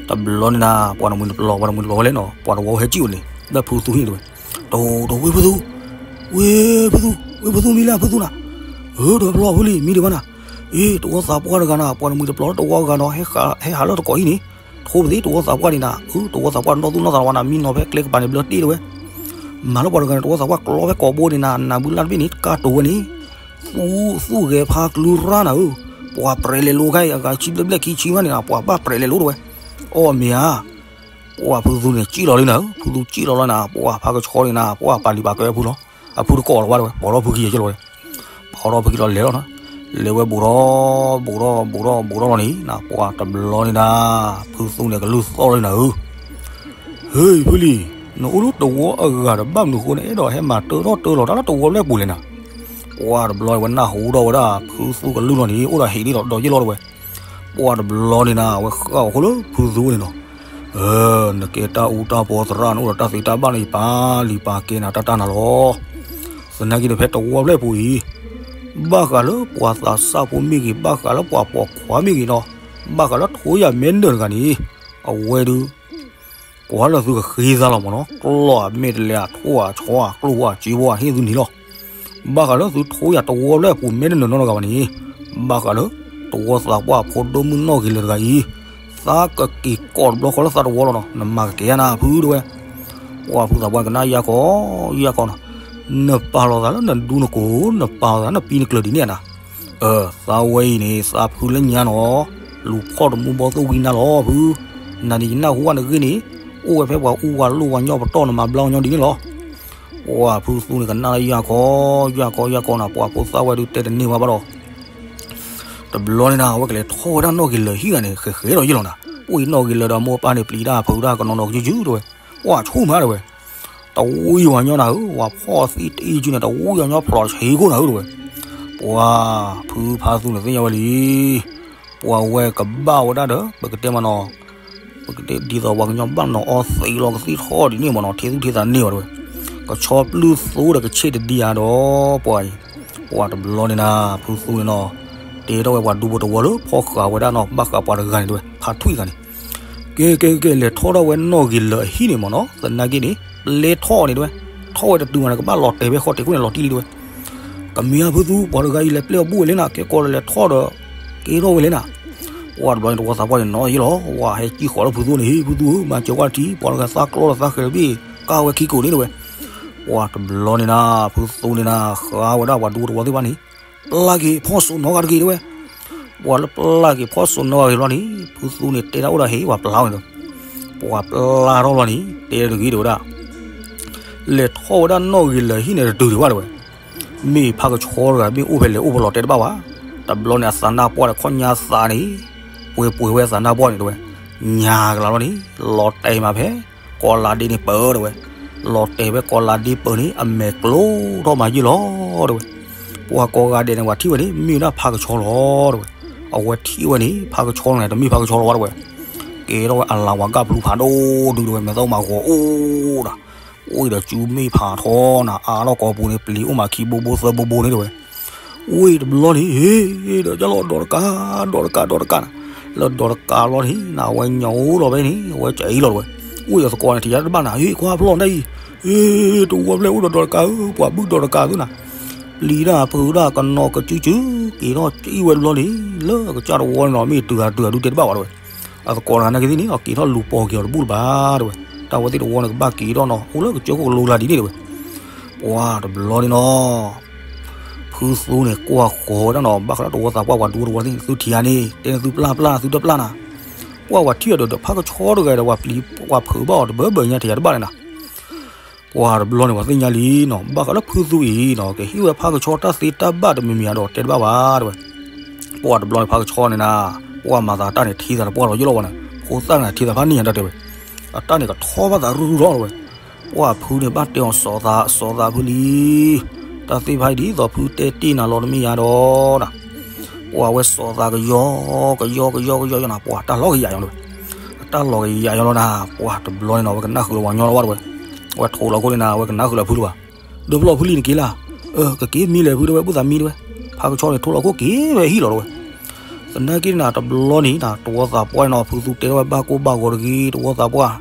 တဘျီန့ၣ်နၤ ပှၤတမှံၤတပျီၤ ပှၤတမှံၤတပျီၤဝဲလဲၣ်နီၤ, ပှၤတဝီဟဲကံၣ်ဝဲန့ၣ် လၢဖုသူဟံၣ်တဲဝဲ. တဝီ တဝီ ဝ့ၢ်ဖုသူ, ဝ့ၢ်ဖုသူ, ဝ့ၢ်ဖုသူမံလၢဖုသူနၤ. အၢ တဝီဖျီဖုလံ မံဒံးဘၣ်နၤ. အ့ တဝီသးပှၢ်တဂၤနၤ ပှၤတမှံၤတပျီၤလၢတဝီအဂၤနီၤ, ဟဲဟးလၢတကိးဟံၣ်န့ၣ်, ထိပသ့တဝီသးပှၢ်န့ၣ်နၤ, အၢ တဝီသးပှၢ်နီၢ်သူၣ်နီၢ်သးလီၤဝဲနၤ, မံနီၤဖဲကျဲကပၤန့ၣ် ဘျၢတ့ၢ်တဲဝဲ. မၤလၢပှၤတဂၤန့ၣ် တဝီသးပှၢ်ကျီဖဲကိးဘိန့ၣ်နၤ, နးဘုလၢ်တဘ့ၣ်န့ၣ် တကါတိၤဝဲန့ၣ်, သူၣ် သူၣ်ဂဲၤဖါကျူရၢ်နၤဧၢ, ပှၤပြဲးလဲၤလိခါအံၤ အဂၤဆံဘျဲၣ်ဘျဲၣ်ခံဆံမးန့ၣ်နၤ ပှၤဘၣ်ပြဲးလဲၤလိတဲဝဲ. အီၣ်မ့ၢ်ဧါ. ပှၤဖုသူန့ၣ် ကံၣ်လီၤလံနၤဧၢ, ဖုသူကံၣ်လီၤလီၤနၤ, ပှၤဖါကဆှီန့ၣ်နၤ ပှၤပာ်လံၤပာ်ကဲအဖုလီၤ. အဖုတကိးလီၤဘၣ်တဲဝဲ, ပိာ်ထီၣ်ဖုကံၢ်ယဲက့လီၤဝဲ, ပိာ်ထီၣ်ဖုကံၢ်လီၤလဲၤလီၤနၤ, လဲၤဝဲဘူးထီၣ် ဘူးထီၣ် ဘူးထီၣ် ဘူးထီၣ်လီၤန့ၣ်နၤ, ပှၤတဘျီန့ၣ်နၤ, ဖုသူန့ၣ် ကလုၢ်သီၣ်လီၤနၤဧၢ. ဟ့ၣ် ဖုလံ, နအိၣ်လၢတဝီအဂၤဒီး ဘၣ်မနုၤဃိနအဲၣ်ဒိးဟဲမၤတၢထီၣ်တၢလီၤတၢ်လၢတဝီဘျဲၣ်ပူၤလဲၣ်နၤ. ပှၤတဘျီဝဲနၢ်ဟူထီၣ်ဝဲဒၣ် ဖုသူကလုၢ်လီၤန့ၣ် အိၣ်ဒီးဟံၣ်ဒ်သိးဒီးယ့ၢ်လီၤတဲဝဲ. ပှၤတဘျီန့ၣ်နၤ အဝဲဃၣ်အီၤဃိလၢဖုသူန့ၣ်နီၤ, နကဲတၢ်အူတၢ်ပီသရၣ် နအိၣ်ဒီးတၢ်သ့တၢ်ဘၣ်န့ၣ် ယပာ်လံၤပာ်ကဲနၤတၢ်တၢ်နၤလီၤ. သနာ်က့ဒီး ဖဲတဝီဘျဲၣ်ပူၤအံၤ, ဘၣ်ဃးလၢပှၤသးစၢ်ဖိမ့ၢ်ဂ့ၤ, ဘၣ်ဃးလၢပှၤပိာ်ခွါမ့ၢ်ဂ့ၤနီၤ, ဘၣ်ဃးလၢထိယၤမဲနၢၤတဂၤန့ၣ်, အဝဲဒုး ကွၢ်လၢသုကဃ့သးလီၤမ့ၢ်နီၤ, ကျီၢ်အမဲာ်တလဲၤ အထိၣ်အဆီ အကျိၣ်ဖိအစ့ဖိအဟ့ၣ်သုန့ၣ်လီၤ. ဘၣ်ဃးလၢသုထိယၤတဝီဘျဲၣ်အပူၤမဲနၢၤနီတဂၤဘၣ်န့ၣ်, ဘၣ်ဃးလၢ တဝီသးပှၢ်ဖိဒိၣ်မုၣ်နီၢ်ဂ့ၤလၢာ်တဂၤအံၤ, သးကက့ၤကိးတဘျီဃီလၢသးတဝီလီၤနီၤ, နမၤကကဲယၤနၤဖုတဲဝဲ. ပှၤဖုသးပှၢ်ကနၣ်ယၢ်ကီ, ယၢ်ကီနီၤ, နပာ်လီၤသးလၢနဒူနကိၢ်, နပာ်လီၤသးလၢနပံနကျၢၤဒ်န့ၣ်နၤ. အၢ သးဝဲအံၤန့ၣ် သးဖုလၢညါနီၤ, လူၤဖီၣ်တမူဘီသိၣ်ဝံနၤလီၤဖု, နၤန့ၣ် ယနၢ်ဟူဘၣ်နဂ့ၢ်န့ၣ်, အိၣ်ဝဲဖဲပှၤအူဝၤလိၣ်ဝၤညီပတီၢ် နမၤဘျါဝဲညီဒ်န့ၣ်လီၤ. ပှၤဖုသူန့ၣ် ကနၣ်လၢယၢ်ကီ, ယၢ်ကီ ယၢ်ကီနီၤ, ပှၤဖိသၣ်ဝဲဒုးတဲတန့ၢ်ဘၣ်ဘၣ်ဒီး တဘျီန့ၣ်နၤ အဝဲကလဲၤထီၣ်ဝဲဒၣ်နီၢ်ဂ့ၤလၢာ်ဟံၣ်ဂၤန့ၣ် ဃဲၤဃဲၤဒီးယ့ၢ်လီၤနၤ, အိၣ်အံၤနီၢ်ဂ့ၤလၢာ်ဒီးမိၢ်ပၢ်န့ၣ် ပျံၤတၢ်ဖုးတၢ်ကနီၤနီၤကယုၢ်ကယုၢ်တဲဝဲ, ပှၤဆိၣ်မးတဲဝဲ, တဝံၤဝၤညီနၤဧၢ, ဝၤဖီၣ်သံတအံၤကၠူန့ၣ် တဝံၤဝၤညီဖျိးဆံးခိၣ်နၤဧၢတဲဝဲ, ပှၤဖုဖါသူန့ၣ်သ့ၣ်ညါဝဲလံ ပှၤဝဲကဘၣ်ဝဲဒၣ်ဒီး ပကတဲမးနီၤ, ပကတဲဒ်သိးပှၤကညီဘၣ်နီၤအီသံးလီၤကသံၣ်ထီၣ်ဒ်န့ၣ်မးနီၤ, ထံသူၣ်ထံသးန့ၢ်ဝဲတဲဝဲ, ကဆီပျုၢ်သူဒီးကဆ့ၣ်တဒံဧါဒီး ပှၤအံၤ, ပှၤတဘျီန့ၣ်နၤ ဖုသူန့ၣ်နီၤ, တဲထီၣ်ဝဲပှၤဒူဖိတဝီလၢဖီၣ်ဃာ်ဝဲဒၣ်နီၤ ဘၣ်ဃးပှၤတဂၤန့ၣ်တဲဝဲ ဖးထွံၣ်တဂၤန့ၣ်, ကဲကဲကဲ လဲၤထီၣ်ဒၣ်ဝဲနီၣ်ဂံၢ်လၢာ်အဟံၣ်န့ၣ်မ့ၢ်နီၤ သနာ်က့န့ၣ် ပျဲထီၣ်အီၤန့ၣ်တဲဝဲ, ထီၣ်ဝဲတတုၤမးန့ၣ် ကဘၣ်လီၤတဲာ်ဖဲဃီတဲာ်ခိၣ်န့ၣ် လီၤတံၢ်လံတဲဝဲ, ကမ့ၢ်ဧါဖုသူ ပှၤတဂၤအံၤလဲၤပျဲအီၤဘူၣ်ဝဲလဲၣ်နၤ ကဲကီးလၢလဲၤထီၣ်ဒီး ကဲထီၣ်ဝဲလဲၣ်နၤ, ပှၤတဘျီန့ၣ် တဝီသးပှၢ်န့ၣ်နီၤယ့ၢ်လီၤ ဝဲဟဲကံၣ်ဃီလၢဖုသူန့ၣ် ဟ့ၣ်ဖုသူဧၢ မၤစၢၤကွၢ်တထံ ပှၤတဂၤသးကျီလီၤသးဃဲၤလၢဘ့ၣ် ကၢ်ဝဲခံကိးန့ၣ်တဲဝဲ, ပှၤတဘျီန့ၣ်နၤ ဖုသူန့ၣ်နၤ ဃါဝဲဒၣ်ပှၤဒူဖိတဝီသ့ၣ်တဖၣ်န့ၣ် ပျၢ်က့ၤဖီၣ်စိနီတဂၤတဂ့ၤတဲဝဲ, ပှၤလၢပျၢ်က့ၤဖီၣ်စိနီတဂၤတဂ့ၤဘျီန့ၣ် ဖုသူန့ၣ်တဲဒၣ်အိၣ်ဒီးဟ့ၣ်ပှၤပျၢ်ဝဲန့ၣ်ဒီး, ပှၤပျၢ်ထီၣ်ဘျီန့ၣ် တဲတဂ့ၤတဲဝဲဒၣ် လဲၤထီၣ်ဝဲဒၣ်နီၣ်ဂံၢ်လၢာ်ဟံၣ်န့ၣ်တတုၤဒံးဘၣ်တဲဝဲ, မ့ၢ်ဖးကဆှီတဂၤ မ့ၢ်အိၣ်ဖဲလဲၣ်အိၣ်ဖဲလဲၣ်တဲတဘၣ်ဘၣ်, တဘျီန့ၣ်အသးနါပှၢ်ဒီးခီၣ်ညါသးန့ၣ်, ပှဲၤပှဲၤဝဲအသးနါပှၢ်န့ၣ်တဲဝဲ, ညါကလၤလီၤန့ၣ်, လီၤတဲာ်မးဖဲ ကီၤလၤဒ့န့ၣ်ပၢၢ်တဲဝဲ, လီၤတဲာ်ဖဲကီၤလၤဒ့ပၢၢ်န့ၣ် အမဲာ်ကျိထီၣ်မးယ့ၢ်လီၤတဲဝဲ, ပှၤကိးဂၤဒဲးန့ၣ် ပှၤထံၣ်ဝဲန့ၣ် မ့ၢ်ဝဲဒၣ်ဖးကဆှီလီၤတဲဝဲ, အဝဲထံၣ်ဝဲန့ၣ် ဖးကဆှီန့ၣ် တမ့ၢ်ဖးကဆှီလီၤဘၣ်တဲဝဲ, ကဲထီၣ်ဝဲအလၤဝၤကၢ်ဖျူဖးဒိၣ်ဒုးတဲဝဲ မဲာ်သၣ်မၤဂီၤအိၣ်ဒီး အိၣ်ဒီးစုမ့ၢ်ဖးထီနၤ အါထီၣ်ကိာ်ပူၤန့ၣ် ပျံၤအိၣ်မးခံဘိဘိသၢဘိဘိန့ၣ်တဲဝဲ, အိၣ်တဘျီန့ၣ် ဟ့ၣ်ဒီးကၢ်လီၤဒီးတကး ဒီးတကး ဒီးတကးနၤ, လၢဒီးတကးလီၤန့ၣ် အဝဲညါအိၣ်လီၤဖဲန့ၣ် အဝဲကအံၤလီၤတဲဝဲ, အိၣ်ဒီးသကိးန့ၣ် ထံၣ်ယါတဘၣ်နၤ ဟ့ၣ်ခွါဖျီၣ်နၤအံၤ, ဟ့ၣ် တဝီဖျဲၣ်အိၣ်ဒီးဒီးတကးဧၢ ပှၤဘုၣ်ဒီးတကးသုနၤ, ပျံၤတၢ်ဖုးတၢ်ကနီၤကစုကစု က့ၤထီၣ်အံၤဝဲတဘျီန့ၣ် လၢအကစၢ်တဝီန့ၣ်နီၤ မ့ၢ်တုၤဂၤတုၤဂၤဒုးတဲတဘၣ်ဘၣ်တဲဝဲ အသကိးတဂၤနာ်က့သ့ၣ်န့ၣ် အက့ၤထီၣ်လူၤပိာ်က့ၤအီၤတဘူၣ်လၢၤဘၣ်တဲဝဲ, တၢ်ဝဲသ့ၣ်တဝီန့ၣ် ကဘၣ်က့ၤထီၣ်နီၤ အိၣ်လၢကစၢၢ်ခိၣ်ကလိကျါဒ်န့ၣ်တဲဝဲ, ပှၤတဘျီန့ၣ်နီၤ ဖုသူန့ၣ် ကွၢ်ဃီၤဝဲဒၣ်နီၤ ဘၣ်ဃးလၢတဝီသးပှၢ်ပှၤဒူတဝီသ့ၣ်န့ၣ် သုထံၣ်ဧါန့ၣ် တဲန့ၣ်သုပျၢ်ပျၢ် သုတပျၢ်နၤ, ပှၤပှၤထံၣ်အီၤဒီးဒီးဖးကဆှီတဂၤဒီး ပှၤပျံၤပှၤဖုးဘၣ်အီၤတဘၢဘၢညါထံၣ်ဧါတဘၣ်န့ၣ်နၤ ပှၤတဘျီန့ၣ် ပှၤသ့ၣ်ညါလံနီၤ ဘၣ်ဃးလၢဖုသူအံၤနီၤ ကဟ့ၣ်ဝဲဖးကဆှီတၢ်သ့တၢ်ဘၣ်တမံၤမံၤဧါဒီးတဲတဘၣ်ဘၣ်တဲဝဲ, ပှၤတဘျီန့ၣ် ဖးကဆှီန့ၣ်နၤ ပှၤမၤသးတၢ်န့ၣ်ထံသးတပှၢ်လီၤယ့ၢ်လီၤဝဲန့ၣ် ဖိသၣ်န့ၣ်ထံသးဖးန့ၢ်ညါတၢ်တဲဝဲ, အတၢ်န့ၣ်ကထီဘၣ်သးရူၢ်ရူၢ်လီၤတဲဝဲ, ပှၤဖုန့ၣ်ဘၣ်တဲအီၤစီၤသး စီၤသးဖုလံ တၢ်သ့ၣ်တဖၣ်အံၤဒ်သိးဖုတဲတ့ၢ်နၤလီၤတမ့ၢ်ယါဒီးနၤ ပှၤဝဲစီၤသးကယီ ကယီကယီကယီယီနၤ ပှၤတၢ်လီၤကယၤယီၤတဲဝဲ, အတၢ်လီၤကယၤယီၤလီၤနၤ ပှၤတဘျီန့ၣ်နီၤ အဝဲကနၣ်ဃုာ်လီၤပှၤကညီလီၤဘၣ်တဲဝဲ, အဝဲထိးလီၤခိၣ်န့ၣ်နၤ အဝဲကနၣ်ဃုာ်လီၤဖုလၢၤဘၣ်, ဒိးဖျီၣ်ဖုလံနက့ၤလၢ်, အၢ ကက့ၤမံလၢာ်ဖုတဲဝဲ ဘူၣ်သးမံတဲဝဲ, ဖးကဆှီန့ၣ်ထိးလီၤခိၣ်က့ၤဝဲဟံၣ်လီၤတဲဝဲ, သနာ်က့န့ၣ် တဘျီန့ၣ်နၤ တဝီသးပှၢ်နီၤ ဖုသူတဲထီၣ်ဝဲဘၣ်ကိၢ်ဘၣ်ဂီၤတဂ့ၤ တဝီသးပှၢ်,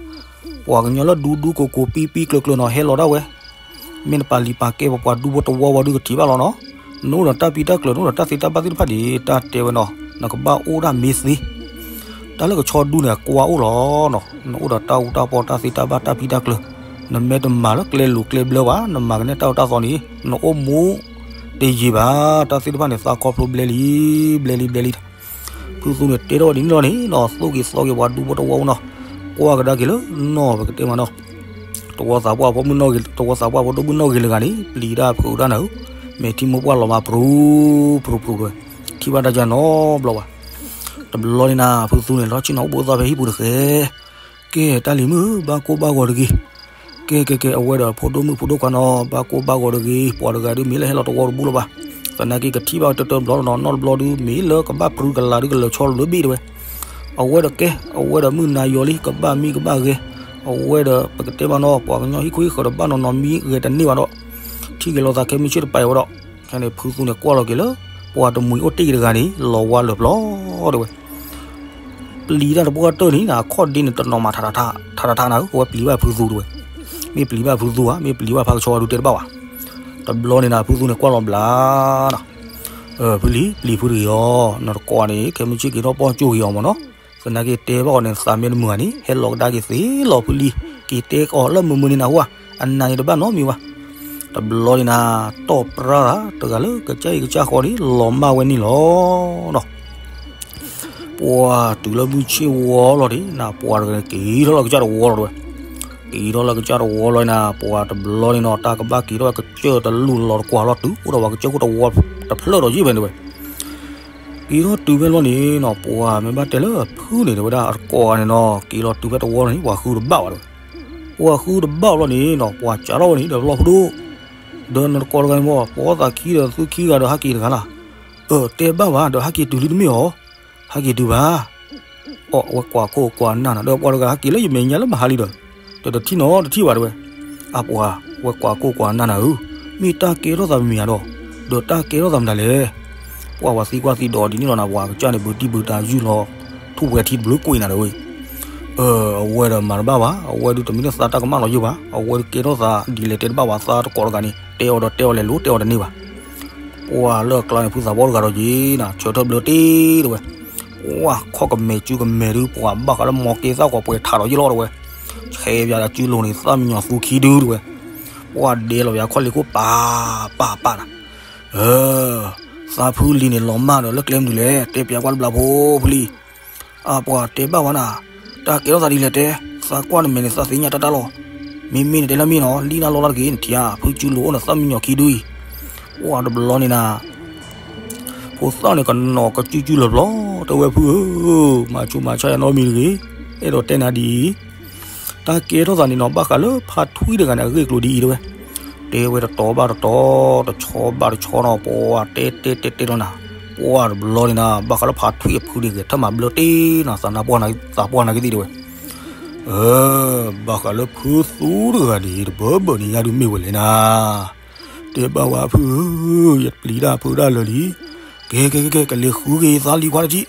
ပှၤကညီလၢဒူဒူကိးကိးပံပံကျၢၤကျၢၤနီၤ ဟဲလီၤဒၣ်ဝဲ မ့ၢ်နပာ်လံၤပာ်ကဲပပှၤဒူဖိတဝီဝီဒုးကထံၣ်ဘၣ်လီၤနီၤ, နအိၣ်ဒီးတၢ်ပံတၢ်ကျၢၤ နအိၣ်ဒီးတၢ်သ့တၢ်ဘၣ်သ့ၣ်တဖၣ်န့ၣ် တၢ်တဲဝဲနီၤ နကဘၣ်အိၣ်ဒၣ်မ့ၢ်သ့, တၢ်လၢကဆီဒူန့ၣ် အကွၢ်အိၣ်လီၤနီၤ, နအိၣ်ဒီးတၢ်အူတၢ်ပီတၢ်သ့တၢ်ဘၣ်တၢ်ပံတၢ်ကျၢၤ, နမ့ၢ်တမၤလၢကျဲလိၤကျဲဘျၢဘၣ် နမၤကနဲၣ်တၢ်အူတၢ်သီန့ၣ် နအိၣ်မူတယံာ်ဘၣ်, တၢ်သ့ၣ်တဖၣ်န့ၣ် သးခီဖျိဘျဲလံ ဘျဲလံဘျဲလံ ဖုသူန့ၣ်တဲထီၣ်ဝဲဒ်န့ၣ်လီၤန့ၣ်နီၤ သိၣ်က့ၤသီက့ၤပှၤဒူဖိတဝီနီၤ, ကွၢ်ကဒါက့ၤလၢနီၢ်ပကတဲမးနီၤ, တဝီသးပှၢ်ဖိမုၣ်နီၢ်ဂ့ၤ တဝီသးပှၢ်ဖိဒိၣ်မုၣ်နီၢ်ဂ့ၤလၢဂၤန့ၣ် ပျံၤတၢ်ဖုးတၢ်နၤဧၢ, မဲာ်ထံမိၢ်ပှၢ်လီၤမးပြူၤ ပြူၤ ပြူၤတဲဝဲ, ထံၣ်ဘၣ်တၢ်ကၢ်နီတဘျီဘၣ်, တဘျီန့ၣ်နၤ ဖုသူန့ၣ် လီၤဆ့ၣ်နီၤအိၣ်ဘှံးအိၣ်သါဖဲဟံၣ်ပူၤတဃဲ ကဲတၢ်လံၤမုၣ် ဘၣ်ကိၢ်ဘၣ်ဂီၤတဂ့ၤ, ကဲကဲကဲ အဝဲဒီးဖိဒိၣ်မုၣ်ဖိဒိၣ်ခွါနီၤ ဘၣ်ကိၢ်ဘၣ်ဂီၤတဂ့ၤ, ပှၤတဂၤဒုးမ့ၢ်လၢဟဲလီၤတဝီတဘူၣ်လၢၤဘၣ်, သနာ်က့ကထံၣ်ဘၣ်တၢၢ်တၢၢ်တဘျီနီၤ နီတဘျီဒုးမ့ၢ်လၢကဘၣ်ပြူၤကလာ်ဒုးကလၢာ်ဆီလိာ်လၢဘ့ၣ်တဲဝဲ, အဝဲဒီးကဲ အဝဲဒီးမုၢ်နၤယီၤလံ ကဘၣ်မံကဘၣ်ဂဲၤ, အဝဲဒီးပကတဲမးနီၤ ပှၤကညီဟံၣ်ခိၣ်ဟံၣ်ဃၢၤဒီးဘၣ်နီၤနီၤမံဂဲၤတန့ၢ်ဘၣ်ဒီး ထံၣ်က့ၤလိာ်သးခဲမုၢ်ဆ့ၣ်တပာ်ဝဲဒီး, ခဲန့ၣ် ဖုသူန့ၣ်ကွၢ်လီၤက့ၤလၢ ပှၤတမှံၤအိၣ်တ့ၢ်က့ၤတဂၤန့ၣ် လီၤဝါလၢာ်ပျီတဲဝဲ ပျံၤတၢ်တပှၢ်တၢၢ်န့ၣ် အခီၣ်ဒ့န့ၣ်တနီၤမး ထးထးထးနၤဧၢ အဝဲပျံၤဘၣ်ဖုသူတဲဝဲ, မ့ၢ်ပျံၤဘၣ်ဖုသူဧါ မ့ၢ်ပျံၤဘၣ်ဖးကဆှီဒုးတဲတဘၣ်ဘၣ်, တဘျီန့ၣ်နၤ ဖုသူန့ၣ်ကွၢ်လီၤဘျါနၤ, ဖုလံ ပျံၤဖုတဂ့ၤအီၤ နတကိးန့ၣ် ခဲမုၢ်ဆ့ၣ်က့ၤထီၣ်ပီၢ်ကၠိဂ့ၤအီၤမးနီၤ, သနာ်က့တဲဘၣ်အီၤန့ၣ် သးမ့ၢ်တမုာ်ဧါန့ၣ် ဟဲလီၤကဒါက့ၤသ့လီၤဖုလံ, က့ၤတဲအီၤလၢမုာ်မုာ်န့ၣ်နၤဟူဧါ, အနၤန့ၣ်တဘၣ်နီတမံၤဘၣ် တဘျီန့ၣ်နၤ တီၢ်ပြၢ်တဂၤလၢကစၢ်အံၤကစၢ်ဃီန့ၣ် လီၤမၢ်ဝဲန့ၣ်လီၤနီၤ, ပှၤတုၤလၢမုၢ်ဆ့ၣ်ဝီလီၤန့ၣ် နၤပှၤတဂၤန့ၣ်က့ၤထီၣ်လၢကစၢ်တဝီလီၤတဲဝဲ, က့ၤထီၣ်လၢကစၢ်တဝီလီၤနၤ ပှၤတဘျီန့ၣ်နီၤ တၢ်ကဘၣ်က့ၤထီၣ်ကစၢၢ်တလူၢ်လီၤတကွၢ်လီၤတုၤအိၣ်ဒီးပှၤကစၢၢ်ခိၣ်တဝီတဖျၢၣ်ဒီးယ့ၢ်ဖဲန့ၣ်တဲဝဲ က့ၤထီၣ်တုၤဖဲလီၤန့ၣ်နီၤ ပှၤမ့ၢ်ဘၣ်တဲလၢဖုန့ၣ်တဲဝဲဒၣ် အတကိးဂၤန့ၣ်နီၤ က့ၤလီၤတုၤဖဲတဝီလီၤန့ၣ် ပှၤဃုတဘၣ်ဘၣ်တဲဝဲ, ပှၤဃုတဘၣ်ဘၣ်လီၤန့ၣ်နီၤ ပှၤစးထီၣ်ဝဲန့ၣ်ဒီးဘျီၣ်ဖုဒိၣ်, ဒီးနတကိးတဂၤန့ၣ်မ့ၢ် ပိာ်သးခံဒီးသုခံဂၤဒီးဟးက့ၤတဂၤလၢ်, အၢ တဲဘၣ်ဘၣ်ဒီးဟးက့ၤတုၤလံတမ့ၢ်အီၤ, ဟးက့ၤတုၤဘၣ် အီၣ် အဝဲကွၢ်ခိၣ်ကွၢ်နၢ်နၤ ဒီးပှၤတဂၤဟဲက့ၤလၢယမဲာ်ညါလၢမဟါလံဒီး, တထံၣ်နီတထံၣ်ဘၣ်တဲဝဲ, အပှၤ ဝဲကွၢ်ခိၣ်ကွၢ်နၢ်နၤဧၢ, မ့ၢ်တၢ်ကဲထီၣ်သးမံၤမံၤဧါဒီး, ဒီးတၢ်ကဲထီၣ်သးမတၤလဲၣ်, ပှၢ်ဝဲသံကွၢ်သံဒိးဒ်န့ၣ်လီၤနၤ, ပှၤကစၢ်န့ၣ် ဘုတံၢ်ဘုတၢ်ယုၢ်လီၤ ထူၣ်ဝဲထံတဘျုးကွံာ်နၤဒီးဝဲ, အဝဲဒီးမၤတဘၣ်ဘၣ်, အဝဲဒုးတမ့ၢ်လၢသးတၢ်ကမၣ်လီၤယိာ်ဘၣ်, အဝဲဒုးကဲထီၣ်သးဒ်လဲၣ်တဲတဘၣ်ဘၣ်, သးတကိးတဂၤန့ၣ် တဲအီၤဒီးတဲအီၤလဲၤလိၤ တဲအီၤတန့ၢ်ဘၣ်. ပှၢ်လၢအကျါန့ၣ် ဖုသးပှၢ်တဂၤဒီးက့ၤနၤ ဆၢထၢၣ်ဘျၢတ့ၢ်တဝဲ, ပှၢ်ခီၣ်ကမဲာ်စုကမဲာ်ဒုး ပှၢ်ဘၣ်ဃးလၢမီၤက့သၣ်ဂီၤပှဲၤထးဒီးယ့ၢ်လီၤတဝဲ, ဆဲးပၠးဒီးစုလိၤန့ၣ် သၣ်မံညီၤသူခံဒုတဝဲ, ပှၢ်ဒဲလီၤပၠးခီၣ်လ့ၤခိၣ်ပာ်ပာ်ပာ်နၤ သးဖုလံၤန့ၣ်လီၤမၢ်ဒီးလၢကျဲမနုၤလဲၣ်, တဲပၠးကွၢ်တဘျီဖိဖုလံၤ. အပှၤတဲဘၣ်ဝဲနၤ, တၢ်ကဲထီၣ်သးဒ်လဲၣ်တဲ, သးကွၢ်နမဲာ်န့ၣ် သးသ့ၣ်ညါတၢ်တၢ်လီၤ. မ့မ့ၢ်န့ၣ်တဲလၢမ့ၢ်နီၤ, လံၣ်နၢ်လီတၢ်တဂ့ၤ, နထံၣ်ဧါ, ဖုစုလိၤအိၣ်နသၣ်မံညီၤခံဒုအံၤ. ပှၢ်တဘျီန့ၣ်နၤ ဖိသၣ်န့ၣ်ကနီၤကစုစုလီၤဘျီ, တဲဝဲဖုဧၢ, မၤဆူးမၤဆါယၤနီတမံၤတဂ့ၤ, အဲၣ်ဒိးတဲနၤဒ်အံၤ တၢ်ကဲထီၣ်သးန့ၣ်နီၤ ဘၣ်ဃးလၢဖါထွံၣ်တဂၤန့ၣ် အဂ့ၢ်အကျိၤဒ်အံၤတဝဲ, တဲဝဲတတီၤဘၣ်တတီၤ, တဆီဘၣ်တဆီနီၤ, ပှၢ်တဲတဲတဲတဲလီၤနၤ, ပှၢ်တဘျီန့ၣ်နၤ ဘၣ်ဃးလၢဖါထွံၣ်အဖုန့ၣ် ဂဲၤထၢၣ်မၤဘျၢတ့ၢ်နၤ သးနါပှၢ်နၤ သးပှၢ်နၤကသ့ၣ်တဝဲ, ဘၣ်ဃးလၢဖုသူတဂၤန့ၣ် တဘၢဘၢန့ၣ် ယၤဒုးမ့ၢ်ဝဲလဲၣ်နၤ တဲဘၣ်ဝဲဖုဧၢ, ယပျံၤတၢ်ဖုတၢ်လၢာ်လံ, ကဲကဲကဲကဲ ကလဲၤဃုက့ၤသးလံခွါတကံၢ်,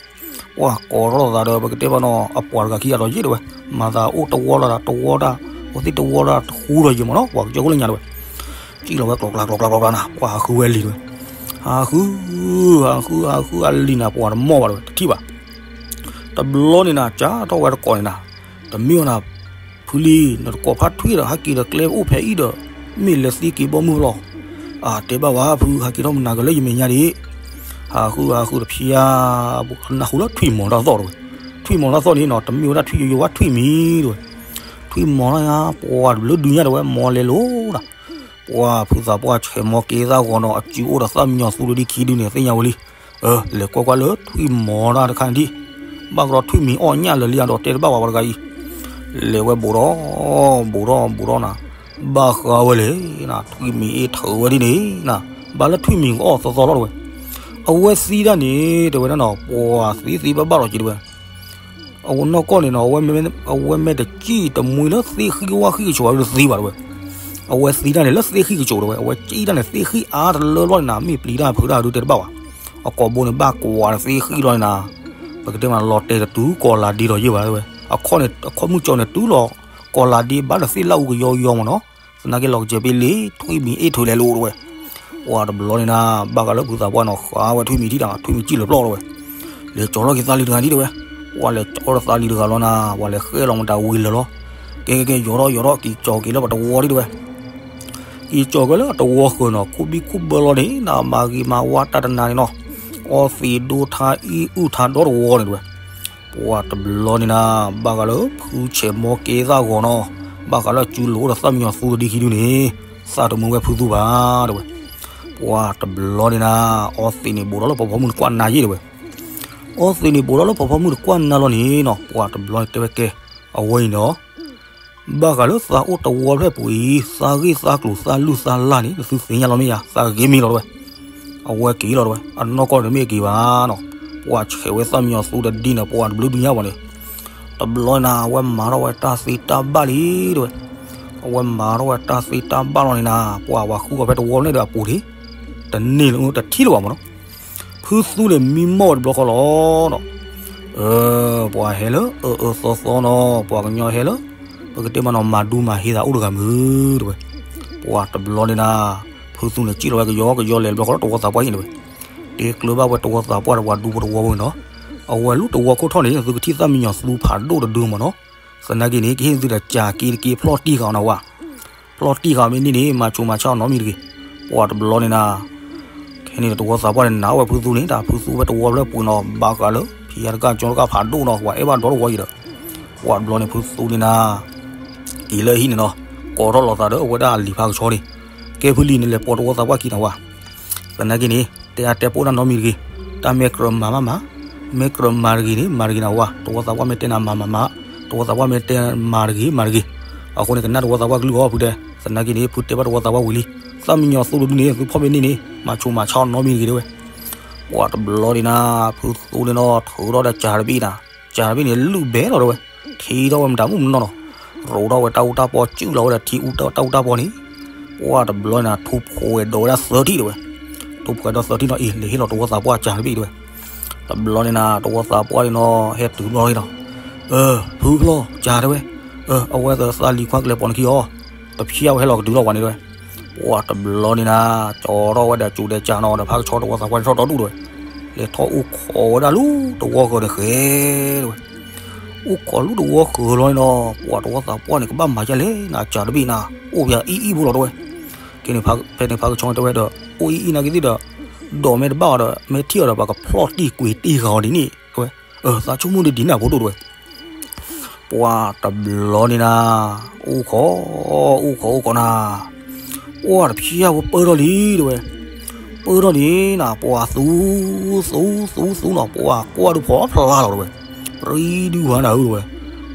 ပှၢ်ကိးထီၣ်သးဒီး ပကတဲဘၣ်နီၤ အပှၤတဂၤခံဂၤဒီးယ့ၢ်တဝဲ, မၤသးအိၣ်တဝီလီၤဒီးတဝီဒၣ်, အိၣ်သ့ၣ်တဝီဒၣ်တဃူဒီးယ့ၢ်မ့ၢ်နီၤ ပှၤကစၢၢ်ခိၣ်လၢညါတဝဲ, စံၣ်လီၤဝဲကျီကျါကျီကျါကျီကျါနၤ ပှၢ်ဟးဃုဝဲလံတဝဲ, ဟးဃု, ဟးဃု ဟးဃုအလံၤနၤ ပှၤတမီၢ်ဘၣ်တဝဲ တထံၣ်ဘၣ် တဘျီန့ၣ်နၤ ကၢ်ထီၣ်ဝဲတကိးန့ၣ်နၤ, တမ့ၢ်အီၤနၤ, ဖုလံ, နတကိးဖါထွံၣ်ဒီး ဟဲက့ၤဒီးကျဲအိၣ်ဖဲအံၤဒီး, မ့ၢ်လဲၤသံက့ၤဘီမုၢ်လီၤ. အတဲဘၣ်ဝဲဖု ဟဲက့ၤထီၣ်မနၤကလၢယမဲာ်ညါဒံး, ဟးဃုဟးဃုတဖျါ, နၢ်ဟူလၢထွံၣ်မီၤတၢ်သီၣ်တဝဲ, ထွံၣ်မီၤတၢ်သီၣ်န့ၣ်နီၤ တမ့ၢ်ဝဲဒၣ်ထွံၣ်ယိယိဘၣ်ထွံၣ်မံၤတဝဲ, ထွံၣ်မီၤတၢ်ညါ ပှၤတဘျုးဒုညါတဝဲ မီၤလဲၤလိၤဒီး ပှၢ်ဖုသးပှၢ်ဆဲးမီၤက့သၣ်ဂီၤနီၤ အစုအိၣ်ဒီးသၣ်မံညီၤသူတဒုခံဒုန့ၣ် သ့ၣ်ညါဝဲလံ. လဲၤကွၢ်ကွၢ်လၢထွံၣ်မီၤတၢ်တခါန့ၣ်ဒံး, ဘၣ်ကဒီးထွံၣ်မံၤအီၣ်ညၣ်လၢာ်လံဧါဒီးတဲတဘၣ်ဝဲပှၤတဂၤအံၤ, လဲၤဝဲဘူးဒီး, ဘူးဒီးဘူးဒီးနၤ, ဘၣ်ဃးဝဲလဲၣ်နၤ ထွံၣ်မံၤအ့ၣ်ထုးဝဲဒ်န့ၣ်နၤ, ဘၣ်လၢထွံၣ်မံၤကအီၣ်သီသီလီၤတဝဲ, အဝဲသံတၢ်န့ၣ် တဲဝဲဒၣ်နီၤ ပှၤသံသံဘၣ်ဘၣ်လီၤက့ၤတဝဲ အဝဲနီၢ်ကီၢ်န့ၣ်နီၤ အဝဲမ့ၢ်တစံၣ်တမှံလၢသ့ၣ်ဃံၣ်ဝါဃံၣ်ကစိၤအဒုးသံဘၣ်တဝဲ, အဝဲသံတၢ်န့ၣ်လၢသ့ၣ်ဃံၣ်ကစိၤတဝဲ အဝဲစံၣ်တၢ်န့ၣ်သ့ၣ်ဃံၣ်အါတလၢလီၤန့ၣ်နၤ မ့ၢ်ပျံၤတၢ်ဖုးတၢ်ဒုးတဲတဘၣ်ဘၣ်, အကိာ်ဘိန့ၣ်ဘၣ်ကွၢ်ဒီးသ့ၣ်ဃံၣ်လီၤန့ၣ်နၤ, ပကတဲမးလီၤတဲာ်တတုၤကီၢ်လၤဒ့ဒီးယ့ၢ်ဘၣ်တဝဲ, အခီၣ်မုၢ်ကၠီန့ၣ်တုၤလီၤ ကီၢ်လၤဒ့ဘၣ်ဒီးသ့ၣ်လၢအူကယီကယီမ့ၢ်နီၤ, သနာ်က့လီၤကစဲးပ့လံ ထွံၣ်မံၤအ့ၣ်ထုးလဲၤလိၤတဝဲ, ပှၤတဘျီန့ၣ်နၤ ဘၣ်ဃးလၢဖုသးပှၢ်နီၤ ဃးဝဲထွံၣ်မံၤထံၣ်တၢ် ထွံၣ်မံၤစံၣ်လၢပျီတဝဲ, လဲၤကၠီထီၣ်က့ၤသးလံတဂၤဒ်တဝဲ, ပှၤလဲၤကၠီထီၣ်သးလံတဂၤလီၤနၤ ပှၤလဲၤဃဲလီၤမတၤဝံၤလၢာ်လီၤ, ကဲကဲကဲ ယီၤထီၣ်ယီၤထီၣ် က့ၤကၠီက့ၤလၢပှၤတဝီဒ်တဝဲ က့ၤကၠီက့ၤလၢအတဝီဃၢၤနီၤ ခူၣ်ဘံၣ်ခူၣ်ဘၢလီၤန့ၣ် နမၤဂ့ၤမၤဝါတၢ်တနၤန့ၣ်နီၤ, အီသံးဒိထါအံၣ်အုၣ်ထါဒီတဝီန့ၣ်တဝဲ, ပှၤတဘျီန့ၣ်နၤ ဘၣ်ဃးလၢဖုဆဲးမီကဲသၣ်ဂီၤနီၤ, ဘၣ်ဃးလၢအစုလိၤအိၣ်ဒီးသၣ်မံညီၤသူတဒုခံဒုန့ၣ်, သၣ်တမုာ်ဝဲဖုသူဘၣ်တဝဲ, ပှၤတဘျီန့ၣ်နၤ အီသံးန့ၣ်ဘူးထီၣ်လၢဖီဖီမုၢ်တကွၢ်နၤယ့ၢ်တဝဲ, အီသံးန့ၣ်ဘူးထီၣ်လၢဖီဖီမုၢ်တကွၢ်နၤလီၤန့ၣ်နီၤ ပှၤတဘျီန့ၣ်တဲဝဲကဲ, အဝဲအံၤနီၤ ဘၣ်ဃးလၢသးအိၣ်တဝီဖျၢၣ်ပူၤအံၤ သးဂ့ၢ်သးကျိၤသးလုၢ်သးလၢ်န့ၣ် နသုသ့ၣ်ညါလီၤမ့ၢ်ယါ သးဂ့ၤမံလီၤတဝဲ, အဝဲက့ၤလီၤတဝဲ အနီၢ်ကီၢ်န့ၣ်မ့ၢ်က့ၤဘၣ်နီၤ, ပှၤဆဲးဝဲသၣ်မံညီၤသူတဒုန့ၣ် ပှၤတဘျုးဒုညါဘၣ်န့ၣ်, တဘျီနၤ အဝဲမၤထီၣ်ဝဲတၢ်သ့တၢ်ဘၣ်လံတဝဲ, အဝဲမၤထီၣ်ဝဲတၢ်သ့တၢ်ဘၣ်လီၤန့ၣ်နၤ ပှၤဝၤဃုအီၤဖဲတဝီန့ၣ်ဒီးအပူၤဒံး, တန့ၢ်လၢတထံၣ်လၢၤဘၣ်မ့ၢ်နီၤ ဖုသူန့ၣ်မံမီၢ်ဝဲတဘျီဃီလီၤနီၤ, ပှၤဟဲလၢအၢအၢသီသီနီၤ ပှၤကညီဟဲလၢ ပကတဲမးနီၤ မၤဒူမၤဟ့သးအိၣ်တဂၤမုာ်တဝဲ, ပှၤတဘျီန့ၣ်နၤ ဖုသူန့ၣ်စံၣ်လီၤဝဲကယီကယီလဲၤတဘျီဃီလၢတဝီသးပှၢ်အံၤန့ၣ်ဝဲ, တဲကျၢၤဘၣ်ဝဲတဝီသးပှၢ်ဒီးပှၤဒူဖိတဝီဝဲနီၤ, အဝဲလူၤတဝီခိၣ်ထီၣ်န့ၣ် သုကထံၣ်သၣ်မံညီၤသူဖးဒိၣ်တဒုမ့ၢ်နီၤ, သနာ်က့န့ၣ် ကဟ့ၣ်သုဒီးကးက့ၤတက့ၤဖျီၣ်တံၢ်ဃာ်အီၤနၤဝဲ ဖျီၣ်တံၢ်ဃာ်မ့ၢ်န့ၢ်န့ၣ် မၤဆိးမၤဆါအီၤနီတမံၤတဂ့ၤ, ပှၤတဘျီန့ၣ်နၤ, ခဲန့ၣ်တဝီသးပှၢ်န့ၣ် နာ်ဝဲဖုသူန့ၣ် တၢ်ဖုသူဝဲတဝီဖျၢၣ်ပူၤနီၤ ဘၣ်ဃးလၢ ဖံးယါတကၢ်ကၠီတကၢ်ဖးဒိၣ်နီၤ ပှၤအဲၣ်ဘၣ်ဒီတဝီအံၤဒီး, ပှၤတဘျီန့ၣ်ဖုသူန့ၣ်နၤ, က့ၤလၢဟံၣ်န့ၣ်နီၤ, ကိးထီၣ်လိာ်သးဒီးအဝဲဒၣ်အလံၤဖးကဆှီန့ၣ်, ကဲဖုလံၤန့ၣ် လဲၤပိာ်တဝီသးပှၢ်ခံနၤဝဲ, သနာ်က့န့ၣ် တဲအါတဲပိာ်တၢ်နီတမံၤတဂ့ၤ, တၢ်မ့ၢ်ကြၢးမၤမးမၤ, မ့ၢ်ကြၢးမၤတဂ့ၤန့ၣ် မၤတဂ့ၤနၤဝဲ, တဝီသးပှၢ်မ့ၢ်တဲနၤမၤမၤမၤ, တဝီသးပှၢ်မ့ၢ်တဲမၤတဂ့ၤမၤတဂ့ၤ, အဃိန့ၣ် ကနၣ်တဝီသးပှၢ်ကလုၢ်အီၤဖုတဲ, သနာ်က့န့ၣ် ဖုတဲဘၣ်တဝီသးပှၢ်ဝံၤလံ, သၣ်မံညီၤသူတဒုန့ၣ် သုဖီၣ်မ့ၢ်န့ၢ်န့ၣ် မၤဆိးမၤဆါအီၤနီတမံၤတဂ့ၤတဲဝဲ, ပှၤတဘျီန့ၣ်နၤ, ဖုသူန့ၣ်နီၤ ထုးထီၣ်ဒီးကၤတဘ့ၣ်နၤ, ကၤတဘ့ၣ်န့ၣ် လုၢ်ဘဲလီၤတဲဝဲ, ထံထီၣ်ဝဲမတၤမုၣ်မနီၤနီၤ, ရိးထီၣ်ဝဲတၢ်အူတၢ်ပီ စုၣ်လီၤဝဲဒီးထံအူတၢ်အူတၢ်ပီန့ၣ်, ပှၤတဘျီန့ၣ်နၤ ထူဖိဝဲဒီးဝဲဒၣ်သၢထံၣ်တဲဝဲ, ထိၣ်ဖှဲးဒီးသၢထံၣ်နီၤအံၤ လဲၤဟ့ၣ်လီၤတဝီသးပှၢ်ကၢ်တဘ့ၣ်တဲဝဲ. တဘျီန့ၣ်နၤ တဝီသးပှၢ်န့ၣ်နီၤ ဟဲတုၤဘျီန့ၣ်နီၤ, အၢ ဖုဖျီၣ်ကၢ်တဲဝဲ, အၢ အဝဲသးလံၤခွါကလဲၤပိာ်နခံအီၤ, တဖျၢၣ်ဝဲဟဲလီၤကတုၤလီၤပှၤန့ၣ်တဲဝဲ. ပှၤတဘျီန့ၣ်နၤ ကၠီထီၣ်ဝဲဒၣ်ကၠိဒဲးကၢ်နီၤဒီး ဖးကဆီတဝီသးပှၢ်န့ၣ်ထီၣ်တီဒူၣ်တဲဝဲ, လဲၤထီၣ်အိၣ်ခိးဝဲဒၣ်လူတဝီဃၢၤန့ၣ်ဃဲတဲဝဲ. အိၣ်ခိးလူတဝီဃၢၤလီၤန့ၣ်နီၤ ပှၤတဝီသးပှၢ်န့ၣ် ကဘၣ်မၤဒ်လဲၣ်နၤ ကၢ်တဘ့ၣ်နၤ အိၣ်ပှၤအံၣ်အံၣ်ဖိလီၤတဲဝဲ. ကဲန့ၣ် ဖဲန့ၣ်ဖးကဆီန့ၣ်တဲဝဲဒီး အိၣ်အံၣ်အံၣ်နာ်က့သ့ၣ်ဒီး ဒီးမ့ၢ်တဘၣ်အီၤဒီး မ့ၢ်ထံၣ်အီၤဒီး ပှၤကဖျီၣ်တံၢ်ကွံာ်တံၢ်ဃာ်အီၤဒ်န့ၣ်တဲဝဲ. အၢ သးဆိကမိၣ်ဒ်ဒ်န့ၣ်အဖိဒိၣ်တဲဝဲ. ပှၤတဘျီန့ၣ်နၤ အိၣ်ခိး အိၣ်ခိးအိၣ်ခိးနၤ, ပှၤတဖျၢၣ်ဝဲပၢၢ်ထီၣ်လံတဲဝဲ. ပၢၢ်ထီၣ်န့ၣ်နၤ ပှၤသူ သူ သူ သူနီၤ ပှၤကွၢ်ဒုးဖီဖျါလီၤတဲဝဲ. ပြံဒုးဝါနၤဧၢတဲဝဲ.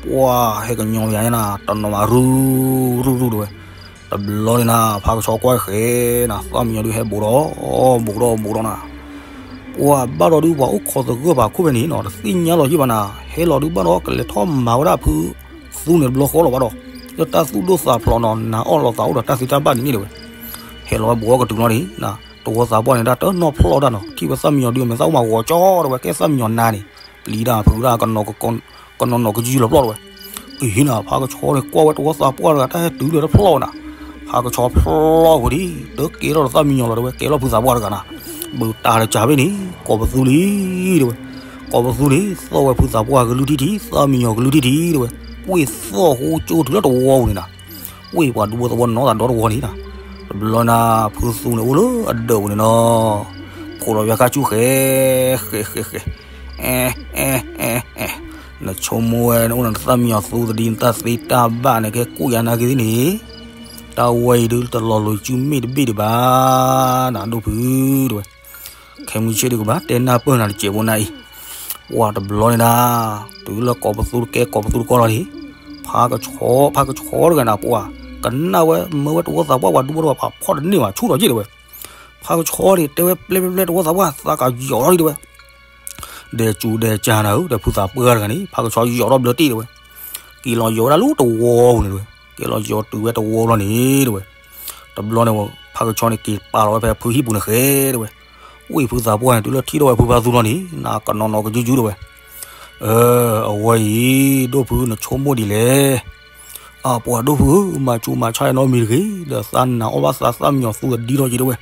ပှၤဟဲကညီယၤနၤ တနီၤမးရူ ရူ ရူတဲဝဲ. တဘျီန့ၣ်နၤ ဖးကဆီကွၢ်ဃဲနၤ သၣ်မံညီၤဒုးဟဲဘူးဒီး ဘူးဒီးဘူးဒီးနၤ ပှၤဘၣ်ဒီးဒုးပှၤအိၣ်ခိးသဂၢၢ်ပာ်ခိၣ်ဖဲန့ၣ်နီၤ တသ့ၣ်ညါလီၤယံၣ်ဘၣ်နၤ ဟဲလီၤဒုးဘၣ်ဒီးကလဲၤထီၣ်မၤဝဲဒၣ်ဖုသူန့ၣ်တဘျီဃီလီၤဘၣ်ဒီး လၢတၢ်သူၣ်ဒိၣ်သးဖျိးနီၤ နၤအီၣ်လီၤသးအိၣ်ဒီးတၢ်သ့တၢ်ဘၣ်န့ၣ်န့ၣ်တဲဝဲ. ဟဲလီၤဝဲဘူးကတုၤလီၤန့ၣ် တဝီသးပှၢ်န့ၣ်ဒၣ်တနီၣ်ဖျီၣ်ဒၣ်နီၤ ထံၣ်ဝဲသၣ်မံညီၤဒုးအမဲာ်သၣ်အိၣ်မးဂီၤကၠီတဲဝဲ ကဲသၣ်မံညီၤနၤန့ၣ် ပျံၤဒၣ်ဖုးဒၣ် ကနီၤနီၤကယုၢ်လီၤပျီၢ်တဲဝဲ. အံၤနၤ ဖးကဆီန့ၣ် ကွၢ်ဝဲတဝီသးပှၢ်တဂၤ တၢ်ဟဲတုၤလၢတဖျီၣ်နၤ, ဖးကဆီဖျီၣ်ဝဲဒၣ် တကဲထီၣ်ဒီးသၣ်မံညီၤလီၤတဲဝဲ ကဲလီၤဖုးသးပှၢ်တဂၤနၤ, ဘူးတၢ်တကၢ်ဘ့ၣ်န့ၣ် ကိးပသူလံတဲဝဲ, ကိးပသူန့ၣ် သီၣ်ဝဲဖုးသးပှၢ်ကလုၢ်ထံၣ်ထံၣ် သၣ်မံညီၤကလုၢ်ထံၣ်ထံၣ်တဲဝဲ, ဝ့ၢ်သီၣ်ဃိကၠိတုၤလၢတဝီပူၤန့ၣ်နၤ, ဝ့ၢ်ပှၤဒူဖိသဝီနီၢ်သးဒီတဝီန့ၣ်နၤ, တဘျီနၤ ဖုသူန့ၣ်အိၣ်လၢအဒၢးပူၤန့ၣ်နီၤ, ဖိးဒီးယါခါဆူၣ်ဃဲ ဃဲ ဃဲ ဃဲ အဲ အဲ အဲ အဲ နဆိကမိၣ်ဝဲ နအိၣ်နသၣ်မံညီၤသူသဒံ နတၢ်သ့တၢ်ဘၣ်န့ၣ် ကဲကူၣ်ယါနာ်က့သ့ၣ်န့ၣ်, တၢ်ဝဲအံၤဒုးတလီၤလိၤစုမ့ၢ်တဘ့ၣ်ဒံးဘၣ်, နဒိၣ်ဖုတဲဝဲ, ခဲမုၢ်ဆ့ၣ်ဒုးကဘၣ်တဲနၢ်ပၢၢ်နၤတစဲးဖိနၤအံၤ, ပှၤတဘျီန့ၣ်ဒၣ်, တုၤလၢကိးပသူတကဲကိးပသူတကီလီၤန့ၣ်, ဖးကဆီ ဖးကဆီတဂၤနၤ ပှၤကနၣ်ဝဲမၢဝဲတဝီသးပှၢ်ပှၤဒူဖိတဝီပှၤဖီၣ်တန့ၢ်ဘၣ်ဆူၣ်ထီၣ်က့တဲဝဲ, ဖးကဆီန့ၣ် တဲဝဲပျဲပျဲပျဲတဝီသးပှၢ်သးကယီၤထီၣ်လံတဲဝဲ, ဒဲးစူၤဒဲးကၢ်နၤဧၢ ဒီးဖုသးပှၢ်တဂၤန့ၣ် ဖးကဆီယီၤထီၣ်ဘျၢတ့ၢ်တဲဝဲ, က့ၤလီၤယီၤဝဲဒၣ်လၢတဝီပူၤန့ၣ်တဲဝဲ, က့ၤလီၤယီၤတုၤဝဲတဝီဘျီန့ၣ်တဲဝဲ, တဘျီန့ၣ် ဖးကဆီန့ၣ်က့ၤပာ်လီၤဝဲဖဲဖုဟံၣ်ပူၤန့ၣ်ဃဲ တဲဝဲ, ဝ့ၢ်ဖုသးပှၢ်န့ၣ် တုၤလၢထံၣ်ထီၣ်ဝဲဖုဖါသူလီၤန့ၣ် နကနီၤနီၤကယုၢ်ယုၢ်တဲဝဲ, အၢ အဝဲအံၤ ဒိၣ်ဖုနဆိကမိၣ်ဒ်လဲၣ် အၢ ပှၤဒိၣ်ဖုဧၢ မၤစူၤမၤဆါနီတမံၤတဂ့ၤ ဒီးသးနာ်အီၣ်ဘၣ်သးသၣ်မံညီၤသူအဒံထီၣ်က့တဲဝဲ,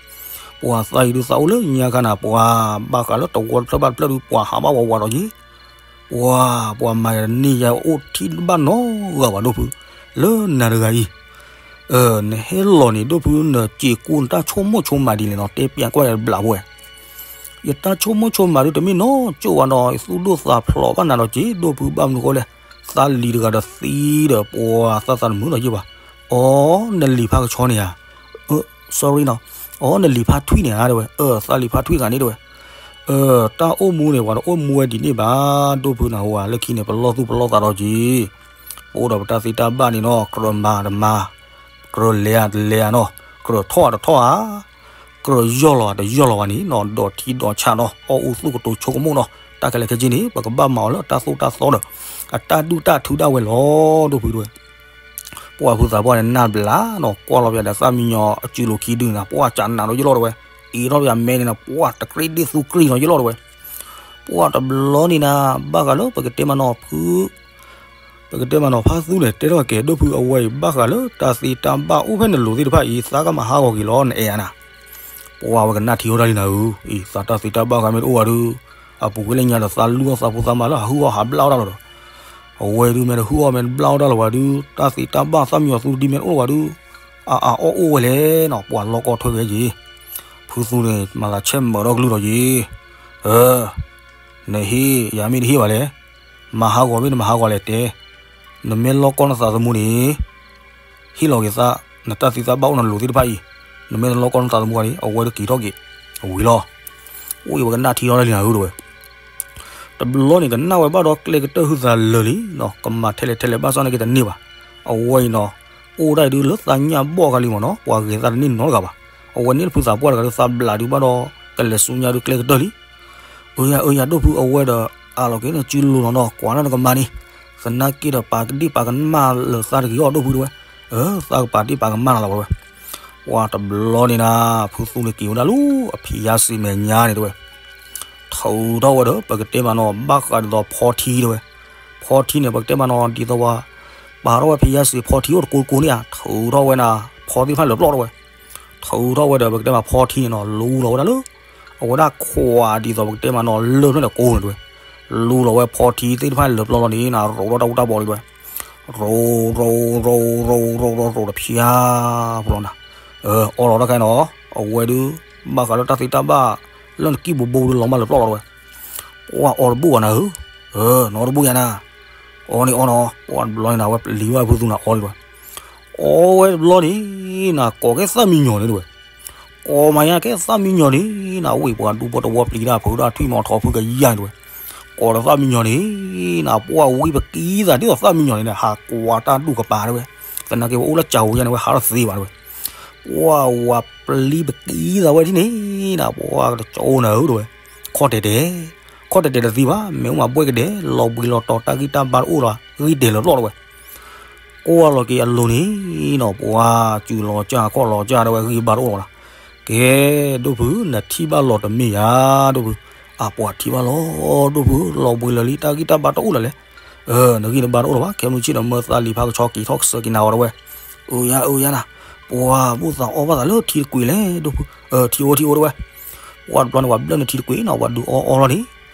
ပှၤသးအံၤဒုးသးအိၣ်လၢညါခါနၤ ပှၤဘၣ်ဃးလၢတဝီတဖျၢၣ်ဘၣ်တဖျၢၣ်ဒုး ပှၤဟးဘၣ်ဝးဝးဒီးက့, ပှၤ ပှၤမၤယၤတန့ၢ်ယၤအိၣ်ထံၣ်ဘၣ်နီတဂၤဘၣ်ဒိၣ်ဖု, လၢနၤတဂၤအံၤ နဟဲလီၤန့ၣ် ဒိၣ်ဖုနစ့းကူနတၢ်ဆိကမိၣ်ဆိကမးဒ်လဲၣ်နီၤ တဲပျးကွၢ်ယၤတဘျးဖိဝဲ, ယတၢ်ဆိကမိၣ်ဆိကမးဒုးတမ့ၢ်နီၢ်ကၠိၣ်ဘၣ်နီၤ သူၣ်ဒိၣ်သးဖျိးဘၣ်နၤဒီးက့ ဒိၣ်ဖုဘၣ်မနုၤဃိလဲၣ်, သးလံၤတဂၤဒီးသံဒီးပှၤသးသးတမုာ်လီၤယ့ၢ်ဘၣ်, အိ နလံၤဖးကဆီန့ၣ်ဧါ, sorry နီၤ, အိ နလံၤဖးထွံၣ်န့ၣ်ဧါတဲဝဲ, အၢ သးလံၤဖးထွံၣ်တဂၤန့ၣ်တဲဝဲ, အၢ တၢ်အိၣ်မူန့ၣ် ပှၤတအိၣ်မူဝဲဒ်န့ၣ်ဘၣ်, ဒိၣ်ဖုနၢ်ဟူဧါ လၢခံန့ၣ် ပလီၢ်သူၣ်ပလီၢ်သးဒီးက့ ပအိၣ်ဒီးပတၢ်သ့တၢ်ဘၣ်န့ၣ်နီၤ ကြၢးမၤတမၤ, ကြၢးလဲၤဧါတလဲၤဧါနီၤ, ကြၢးထီၣ်ဧါတထီၣ်ဧါ, ကြၢးယီၢ်လီၤဧါတယီၢ်လီၤဘၣ်န့ၣ်နီၤ ဒီးထံဒီးဆးနီၤ အီၣ်အူသူၣ်ကတိၤဆိကမိၣ်နီၤ တၢ်ခဲလၢာ်ခဲဆ့န့ၣ် ပကဘၣ်မၤအီၤလၢအတၢ်သိၣ်တၢ်သီဒီး အတၢ်ဒုၣ်တၢ်ထုဒၣ်ဝဲလီၤ ဒိၣ်ဖုတဲဝဲ, ပှၤဖုသးပှၢ်န့ၣ်နၢ်ဘျးနီၤ ကွၢ်လီၤပယၤဒီးသၣ်မံညီၤအစုလိၤခံဒုန့ၣ် ပှၤကနးနီၤယလီၤတဲဝဲ, အ့ထီၣ်ပယၤမဲန့ၣ်နီၤ ပှၤတကြ့ဒ့ၣ်သူကြ့နီၤယလီၤတဲဝဲ, ပှၤတဘျီန့ၣ်နၤ ဘၣ်ဃးလၢပကတဲမးနီၤဖု ပကတဲမးနီၤ ဖါသူန့ၣ် တဲထီၣ်က့ၤ ဒိၣ်ဖုအဝဲအံၤ ဘၣ်ဃးလၢတၢ်သ့တၢ်ဘၣ်အိၣ်ဖဲနလိၤသ့ၣ်တဖၣ်အံၤ သးကမၤဟးဂီၤက့ၤလီၤ နအဲၣ်ဧါနၤ, ပှၤဝဲကနၣ်ထံဟီၣ်တၢ်လံနၤဧၢ, အံၤ သးတၢ်သ့တၢ်ဘၣ်ဂၤမ့ၢ်တအိၣ်ဝဲဒုး, အပူၤကွံာ်လၢညါဒီးသးလူၢ်အီၣ်သးဖိသးမါလၢအဟုၣ်အီၣ်ဟးဘျၣ်အီၣ်တၢ်လီၤဒီး, အဝဲဒုးမ့ၢ်တဟုၣ်အီၣ်မ့ၢ်တဘျၣ်အီၣ်တၢ်လီၤဝဲဒုး, တၢ်သ့တၢ်ဘၣ်သၣ်မံညီၤသူဒ်မ့ၢ်တအိၣ်ဝဲဒုး, အအါအီၣ်အိၣ်ဝဲလဲၣ်နီၤ ပှၤလီၢ်ကီၢ်ထွဲက့ၤက့ၤ, ဖုသူန့ၣ် မၤသးဆဲးမၢးဒီကလုၢ်ဒီးက့ၤ, အၢ နဟ့ၣ်ယၤမ့ၢ်တဟ့ၣ်ဘၣ်လဲၣ်, မၤဟးဂီၤမ့ၢ်နမၤဟးဂီၤလဲၣ်တဲ, နမ့ၢ်လီၢ်ကီၢ်နသးသမူန့ၣ်, ဟ့ၣ်လီၤက့ၤသး, နတၢ်သံသးဘၣ်အိၣ်နလိၤသ့ၣ်တဖၣ်အံၤ, နမ့ၢ်တလီၢ်ကီၢ်နသးသမူဘၣ်န့ၣ် အဝဲတက့ၤထီၣ်က့ၤ, အဝံၤလီၤ, အိၣ်အံၤဝဲကနၣ်ထံထီၣ်တၢ်လံနၤဧၢတဲဝဲ တဘျီန့ၣ် ကနၣ်ဝဲဘၣ်ဒီးကျဲကတၢၢ်ဟုသးလၢာ်လံနီၤ, ကမၤထဲလဲၣ်ထဲလဲၣ်ဘၣ်ဆၣ်နာ်က့တန့ၢ်ဘၣ်. အဝဲအံၤနီၤ, အိၣ်ဒၣ်အံၤဒုးလၢသးညၣ်ဘီၣ်ဂၤလံမ့ၢ်နီၤ, ပှၤဂဲၤသးတန့ၢ်နီတဂၤဘၣ်. အဝဲန့ၣ်တဖုသးပှၢ်တဂၤဒုးသးဘျးဒုးဘၣ်ဒီး ကလဲၤဆူညါဒုးကျဲကတၢၢ်လံ. အၢယၤ အၢယၤ ဒိၣ်ဖုအဝဲဒီး အးလီၤက့ၤနစုလိၤနီၤနီၤ, ကွၢ်လၢနကမၤန့ၣ်, သနာ်က့ဒီးပာ်ကဒ့ၣ်ပာ်ကမၣ်လၢသးတဂ့ၤအီၤဒိၣ်ဖုတဲဝဲ. အၢ သးကပာ်ဒ့ၣ်ပာ်ကမၣ်နၤလီၤတဲဝဲ. ပှၤတဘျီန့ၣ်နၤ, ဖုသူန့ၣ်က့ၤဝဲဒၣ်လၢအဖံးယါစံမဲာ်ညါန့ၣ်တဲဝဲ, ထုးထီၣ်ဝဲဒီး ပကတဲမးနီၤ ဘၣ်ဃးဒ်သိးဖီထံတဲဝဲ, ဖီထံန့ၣ် ပကတဲမးနီၤ ဒ်သိးဝဲ ပာ်ထီၣ်ဝဲဖံးယါစံဖီထံအိၣ်တကိးကိးန့ၣ်ဧါ, ထုးထီၣ်ဝဲနၤ, ဖီသ့ၣ်တဖၣ်လၢာ်ပျီၢ်တဲဝဲ, ထုးထီၣ်ဝဲဒီး ပကတဲမးဖီထံန့ၣ်နီၤ လူလီၤဝဲဒၣ်လၢ အဝဲဒၣ်ခွးဒ်သိးပကတဲမးနီၤ လၢာ်ဖျၢၣ်န့ၣ်ကိးန့ၣ်တဲဝဲ, လူလီၤဝဲဖီထံသ့ၣ်တဖၣ်လၢာ်ပျီၢ်လီၤန့ၣ်နၤ ရိးထီၣ်တၢ်အူတၢ်ပီလံတဲဝဲ, ရိး ရိး ရိး ရိး ရိး ရိး ရိးတဖျါဖိလီၤနၤ, အီလီၤတၢ်ခဲနီၤ, အဝဲဒုး ဘၣ်ဃးလၢတၢ်သ့တၢ်ဘၣ် လၢနကံၢ်ဘိဘိဒုးလီၤမၢ်လၢာ်ပျီၢ်လီၤတဲဝဲ, ပှၤအီတဘူၣ်ဘၣ်နၤဧၢ, နီတဘူၣ်ယါနၤ, အီန့ၣ်အီနီၤ ပှၤတဘျီန့ၣ်နၤ အဝဲပျံၤဝဲဖုသူနၤအီလီၤတဲဝဲ, အီဝဲတဘျီန့ၣ်နၤ ကိးကဲသၣ်မံညီၤန့ၣ်တဲဝဲ ကိးမၤညါကဲသၣ်မံညီၤန့ၣ်နၤ ဝ့ၢ်ပှၤဒူဖိတဝီပျံၤတၢ်ဖုဒၣ်ထွံၣ်မီၤထီၣ်ဖုကယါန့ၣ်တဲဝဲ, ကိးဒီးသၣ်မံညီၤန့ၣ်နၤ ပှၤဝံပကံသးဒ်သိးသၣ်မံညီၤန့ၣ်နၤ ဟးကွၢ်တၢ်ဒူၣ်ကပၤတဲဝဲ, သနာ်က့ပအိၣ်လၢကၢဝဲယါန့ၣ်ဝဲဟးထီၣ်သ့ဘၣ်တဲဝဲ, ပှၤဝၤပျံၤပကံသးဝဲဒ်န့ၣ်နၤ ပှၤကတကၠိနၤဧၢတဲဝဲ, ခီၣ်တဲာ်တဲာ်, ခီၣ်တဲာ်တဲာ်တသ့ဘၣ် မ့ၢ်အိၣ်မးဘှဲၣ်ကဒဲး လီၤဘှံးလီၤတီၤတၢ်ဂံၢ်တၢ်ဘါတအိၣ်လီၤ ဂံၢ်တဲာ်လၢာ်ပျီၢ်တဲဝဲ ကွၢ်လီၤက့ၤအလိၤန့ၣ်နီၤ ပှၤစူၤလီၤကၢ်ခီၣ်လီၤကၢ်တဲဝဲ ဂံၢ်ဘါတအိၣ်လီၤနၤ, ကဲ ဒိၣ်ဖု နထံၣ်ဘၣ်လီၤတမ့ၢ်ယါ ဒိၣ်ဖု, အပှၤထံၣ်ဘၣ်လီၤ ဒိၣ်ဖု လီၤဘှံးလၢာ်လံ တၢ်ဂံၢ်တၢ်ဘါတအိၣ်လၢၤလဲၣ်, နဂံၢ်နဘါတအိၣ်လၢၤဘၣ် ခဲမုၢ်ဆ့ၣ်ဒီးမၢသးလံၤဖးကဆှီက့ၤထီၣ်ကစၢၢ်က့ၤနၤအီၤတဲဝဲ, အၢယါအၢယါနၤ, ပှၤဘၣ်သးအီၣ်ဘၣ်သးလၢထံတကွံာ်လဲၣ် ဒိၣ်ဖု, ထံအိၣ်ထံအိၣ်တဲဝဲ, ပှၤတဘျီန့ၣ် ပှၤဘျၢၣ်နထံတကွံာ်နီၤ ပှၤဒုးအီအီလီၤန့ၣ်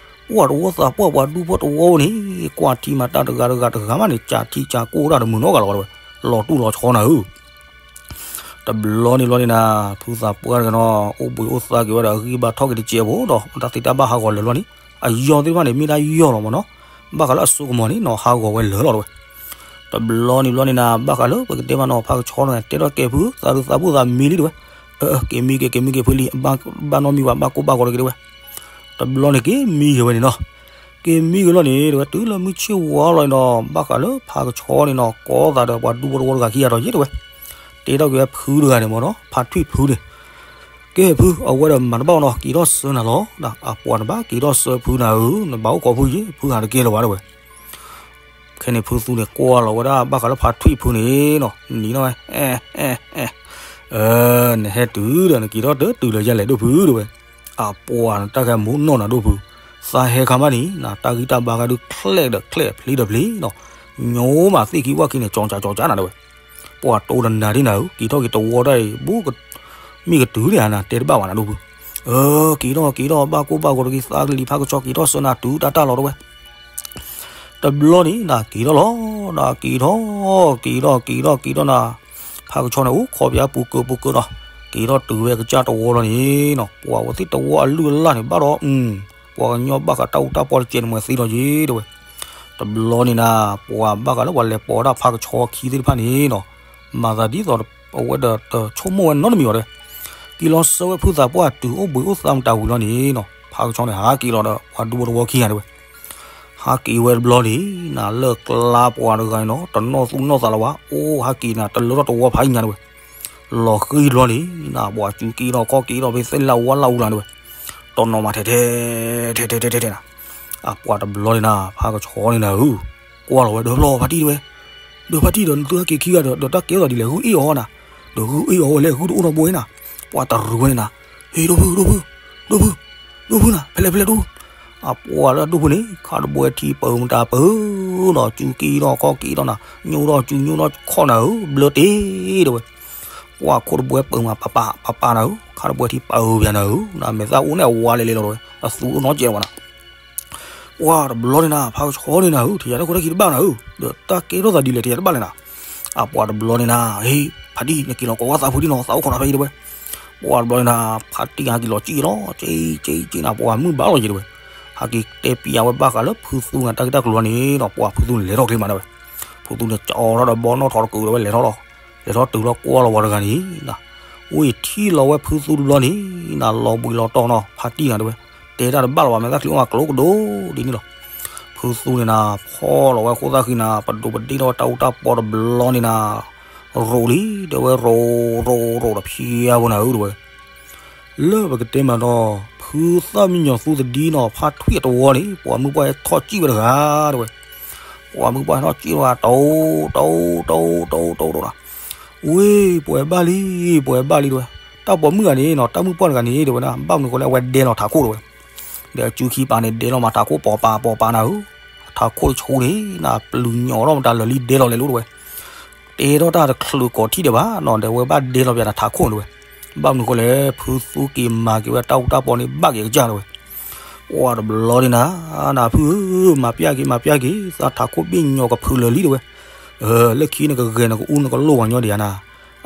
ပှၤတဝီသးပှၢ်ပှၤဒူဖိတဝီန့ၣ် ကွၢ်ထံမးတၢ်တဂၤတဂၤတဂၤမးန့ၣ် ကးထံကးကိၢ်တၢ်တမုာ်နီတဂၤလီၤတဲဝဲ, လီၤတူၢ်လီၤဆီနၤဧၢ, တဘျီန့ၣ်ဘျီန့ၣ်နၤ ဖုသးပှၢ်တဂၤနီၤ အိၣ်ဘှံးအိၣ်သါက့ၤဝဲဒီးအဂံၢ်ဘါထီၣ်က့ၤတစဲးဖိဒီး တၢ်သ့တၢ်ဘၣ်ဟးဂီၤလၢာ်လီၤန့ၣ် အယီၤသ့ၣ်တဖၣ်န့ၣ် မ့ၢ်ဒၣ်ယီၤလီၤမးနီၤ, ဘၣ်ဃးလၢအစိကမီၤန့ၣ်နီၤ ဟးဂီၤဝဲလၢာ်လီၤတဲဝဲ, တဘျီန့ၣ်ဘျီန့ၣ်နၤ ဘၣ်ဃးလၢပကတဲမးနီၤ ဖးကဆှီန့ၣ် တဲထီၣ်ကဲဖု သးဒုးသးဘူၣ်သးမံလံတဲဝဲ, က့ၤမံက့ၤ က့ၤမံက့ၤဖုလံ ဘၣ်နီတမံၤဘၣ် ဘၣ်ကိၢ်ဘၣ်ဂီၤတဂ့ၤတဲဝဲ, တဘျီန့ၣ်က့ၤမံက့ၤဝဲန့ၣ်နီၤ, က့ၤမံက့ၤလီၤန့ၣ်တဲဝဲ တုၤလၢမုၢ်ဆ့ၣ်ဝါလီၤန့ၣ်ဒီး ဘၣ်ဃးလၢဖးကဆှီန့ၣ်နီၤ ကိးသးဒီးပှၤဒူဖိတဝီတဂၤခံဂၤဒီးယဲတဲဝဲ, တဲထီၣ်က့ၤဝဲဖုတဂၤန့ၣ်မးနီၤ ဖးထွံၣ်ဖုန့ၣ်, ကဲဖု အဝဲဒီးမၤတဘၣ်နီၤ က့ၤထီၣ်ဆၢနၤလီၤ, အပှၤတဘၣ်က့ၤထီၣ်ဆၢဖုနၤဧၢ နဘၣ်အိၣ်ခိးဖုယဲ ဖုဟးတကဲလၢၤဘၣ်တဲဝဲ ခဲန့ၣ်ဖုသူန့ၣ် ကွၢ်လီၤဝဲဒၣ်ဘၣ်ဃးလၢဖးထွံၣ်ဖုန့ၣ်နီၤ နံၤနီၤဝဲ, နဟဲတုၤဒီးနက့ၤထီၣ်တတုၤလၢယဲလဲၣ်ဒိၣ်ဖုတဲဝဲ, အပှၤနတၢ်ဂဲၤမူနီၢ်နၤဒိၣ်ဖု, သးဟဲခါမးန့ၣ် နတၢ်ဂံၢ်တၢ်ဘါဂၤဒုးချဲးဒီးချဲးဖျံဒီးဖျံနီၤ, ညိမးသ့ၣ်ခံဝၣ်ခံန့ၣ် ကၠီကၠးကၠီကၠးနၤတဲဝဲ, ပှၤတိၢ်တနၤဒ်နၤဧၢ က့ၤထီၣ်က့ၤတဝီတၢ်အံၤ ဘူး မ့ၢ်ကတုၤန့ၣ်နၤ တဲတဘၣ်ဘၣ်နၤဒိၣ်ဖု, က့ၤထီၣ်က့ၤထီၣ် ဘၣ်ကိၢ်ဘၣ်ဂီၤတဂ့ၤ သးကလံၤဖးကဆှီက့ၤထီၣ်ဆၢနၤတုၤတၢ်တၢ်လီၤတဲဝဲ, တဘျီန့ၣ် နက့ၤထီၣ်လီၤ, နက့ၤထီၣ်, က့ၤထီၣ် က့ၤထီၣ် က့ၤထီၣ်နၤ, ဖးကဆှီန့ၣ်အိၣ်ခိးပၠးပူၤကၢပူၤကၢနီၤ, က့ၤထီၣ်တုၤဝဲကစၢ်တဝီလီၤန့ၣ်နီၤ ပှၤဝဲသ့ၣ်တဝီအလုၢ်အလၢ်န့ၣ် ဘၣ်ဒီး ပှၤကညီဘၣ်ဃးတၢ်အူတၢ်ပီတကဲးန့ၣ် မ့ၢ်သ့လီၤယ့ၣ်တဲဝဲ, တဘျီန့ၣ်နၤ ပှၤဘၣ်ဃးလၢပှၤလဲၤပိာ်ဒၣ်ဖးကဆှီခံသ့ၣ်တဖၣ်န့ၣ်နီၤ, မၤသးဒ်သိး အဝဲဒီးတဆိကမိၣ်ဝဲနီတမံၤဘၣ်တဲဝဲ က့ၤလီၤဆၢဝဲဖုသးပှၢ်တုၤအိၣ်ဘှံးအိၣ်သါမတၤဝံၤလီၤန့ၣ်နီၤ ဖးကဆှီန့ၣ် ဟးက့ၤလီၤဒီး ပှၤဒူဖိတဝီခံဂၤတဲဝဲ, ဟးက့ၤဝဲတဘျီန့ၣ် နၤလၢကျါပှၤတဂၤန့ၣ်နီၤ တနီၣ်သူၣ်နီၣ်သးလၢၤဘၣ် အိၣ်ဟးက့ၤနၤ တလၢထီၣ်တဝီဖးညါတဲဝဲ, လီၤဃံတဘျီန့ၣ် နၤပှၤစူၤက့ၤထီၣ်ခီၣ်က့ၤထီၣ်ဖဲသ့ၣ်လၢဝါလၢအူလၢ်တဲဝဲ, တနီၤမးထဲထဲ ထဲထဲထဲထဲထဲနၤ, အပှၤတဘျီန့ၣ်နၤ ဖးကဆှီန့ၣ်နၤဧၢ, ကွၢ်လီၤဝဲဒီးဖျီဖးတံၢ်တဲဝဲ ဒီးဖးတံၢ်ဒီးနသုဟဲက့ၤခံဂၤဒီး ဒီးတၢ်ကဲထီၣ်သးဒ်လဲၣ် ဂုၢ်အ့ၣ်အီၤနၤ, ဒီးဂုၢ်အ့ၣ်အီၤဝဲလဲၣ် ဂုၢ်တအိၣ်နီတဘိဝဲနၤ, ပှၤတရူးဝဲန့ၣ်နၤ, ဟ့ၣ်ဒိၣ်ဖု ဒိၣ်ဖု, ဒိၣ်ဖု, ဒိၣ်ဖု, ဒိၣ်ဖုနၤ ဖဲလဲၣ်ဖဲလဲၣ်ဒိၣ်ဖု, အပှၤလၢဒိၣ်ဖုန့ၣ် ခါတဘှဲထံပၢၤမတၤပၢၤနီၤ စူၤက့ၤထီၣ်ခီၣ်က့ၤထီၣ်နၤ ညိထီၣ်စူၤညိထီၣ်ခီၣ်နၤဧၢ ဘျၢတ့ၢ်တဲဝဲ, ပှၤခိၣ်တဘှဲပၢၤမး ပပၢ် ပပၢ်နၤဧၢ ခါတဘှဲထံပၢၤပၠးနၤဧၢ နမဲာ်သၣ်အိၣ်န့ၣ်အဝါလဲၤလဲၤလီၤတဲဝဲ အသူအိၣ်နီတစဲးဝဲနၤ ပှၤတဘျီန့ၣ်နၤ ဖးကဆှီန့ၣ်နၤဧၢ ထံၣ်ယၤတၢ်ခိၣ်တၢ်ခံတဘၣ်နၤဧၢ ဒီးတၢ်ကဲထီၣ်သးဒ်လဲၣ်ထံၣ်ယၤတဘၣ်လဲၣ်နၤ, အပှၤတဘျီန့ၣ်နၤ ဟ့ၣ် ဖးတံၢ် နက့ၤလီၤကိးဝဲသးဖုဒံနီၤ သးအိၣ်ခိးနၤဖဲအံၤတဲဝဲ, ပှၤတဘျီန့ၣ်နၤ ဖးတံၢ်ဟးက့ၤလီၤစံၣ်လီၤ စံၣ်စံၣ်စံၣ်နၤ ပှၤမုၢ်ဘၣ်လီၤယံၤတဲဝဲ, ဟးက့ၤတဲပျးဝဲဘၣ်ဃးလၢဖုသူနၤတၢ်ဂ့ၢ်တၢ်ကျိၤလီၤန့ၣ်နီၤ ပှၤဖုသူန့ၣ်လဲၤထီၣ်ချ့မးတဲဝဲ, ဖုသူန့ၣ်ကၠီထီၣ်ဒီးဘီနီၣ်ထီၣ်တကူးတဲဝဲ လဲၤထီၣ်လီၤ, လဲၤထီၣ်တုၤလီၤကွၢ်လီၤဝဲတဂၤန့ၣ် ဝံၤထံၣ်လီၤဝဲဖုသူတဘျီန့ၣ် နၤလီၤဘှံးလီၤတီၤနီၤ ဖးတံၢ်နၤတဲဝဲ, တဲတၢ်တဘၣ်လၢၤဘၣ် မဲာ်သၣ်ချံအိၣ်မးကျိကဒိၣ်ဒ်န့ၣ်လီၤ. ဖုသူန့ၣ်နၤ ဖီၣ်လီၤဝဲခိၣ်သၣ်ဃံနၤ ပဒိးပဒ့ၣ်ထီၣ်ဝဲတၢ်အူတၢ်ပီတဘျီန့ၣ်နၤ ရိးလံ တဲဝဲရိးရိးရိးတဖျါဖိနၤဧၢတဲဝဲ လၢပကတဲမးဒီး ဖုသၣ်မံညီၤသူသဒံနီၤ ဖးထွံၣ်အတဝီန့ၣ် ပှၤမုၢ်ပှၢ်ဟဲထီၣ်စံၣ်ဝဲတဂၤတဲဝဲ, ပှၤမုၢ်ပှၢ်ဟဲထီၣ်စံၣ်ဝဲတဂၤ တိၢ်တိၢ်တိၢ်တိၢ်တိၢ်တိၢ်တိၢ်နၤ, ဝ့ၢ် ပှဲၤဘၣ်လံ, ပှဲၤဘၣ်လံတဲဝဲ, တၢ်ပိာ်မုၣ်ဂၤန့ၣ်နီၤ, တၢ်မုၣ်ပှၢ်တဂၤန့ၣ်တဲဝဲဒၣ်, ဘၣ်မနုၤဃိလဲၣ် အဝဲဒဲလီၤထးခိၣ်တဲဝဲ, ဒီးအစုခံပၤန့ၣ် ဒဲလီၤမးထးခိၣ်ပိာ်ပာ်ပိာ်ပာ်နၤဧၢ, ထးခိၣ်တဆူန့ၣ် နပျုၤညီထီၣ်မတၤလၢာ်လံဒဲလီၤလဲၤလိၤတဲဝဲ တဲထီၣ်တၢ်တချုးကိးထံၣ်ဒံးဘၣ်နီၤ, ဒီးအဝဲဘၣ်ဒဲလီၤပၠးနၤထးခိၣ်တဲဝဲ, ဘၣ်မနုၤဃိလဲၣ် ဖုသူက့ၤမၤက့ၤဝဲတၢ်အူတၢ်ပီန့ၣ် ဘၣ်က့ၤအကစၢ်တဲဝဲ, ပှၤတဘျီန့ၣ်နၤ, နဖုဧၢ, မၤပျၢ်က့ၤ မၤပျၢ်က့ၤ, သးထးခိၣ်ဘ့ၣ်ညီကဖုးလၢာ်လံတဲဝဲ, လၢခံနကဂဲၤနကအူနကလိၣ် ပှၤညီဒံးဧါနၤ,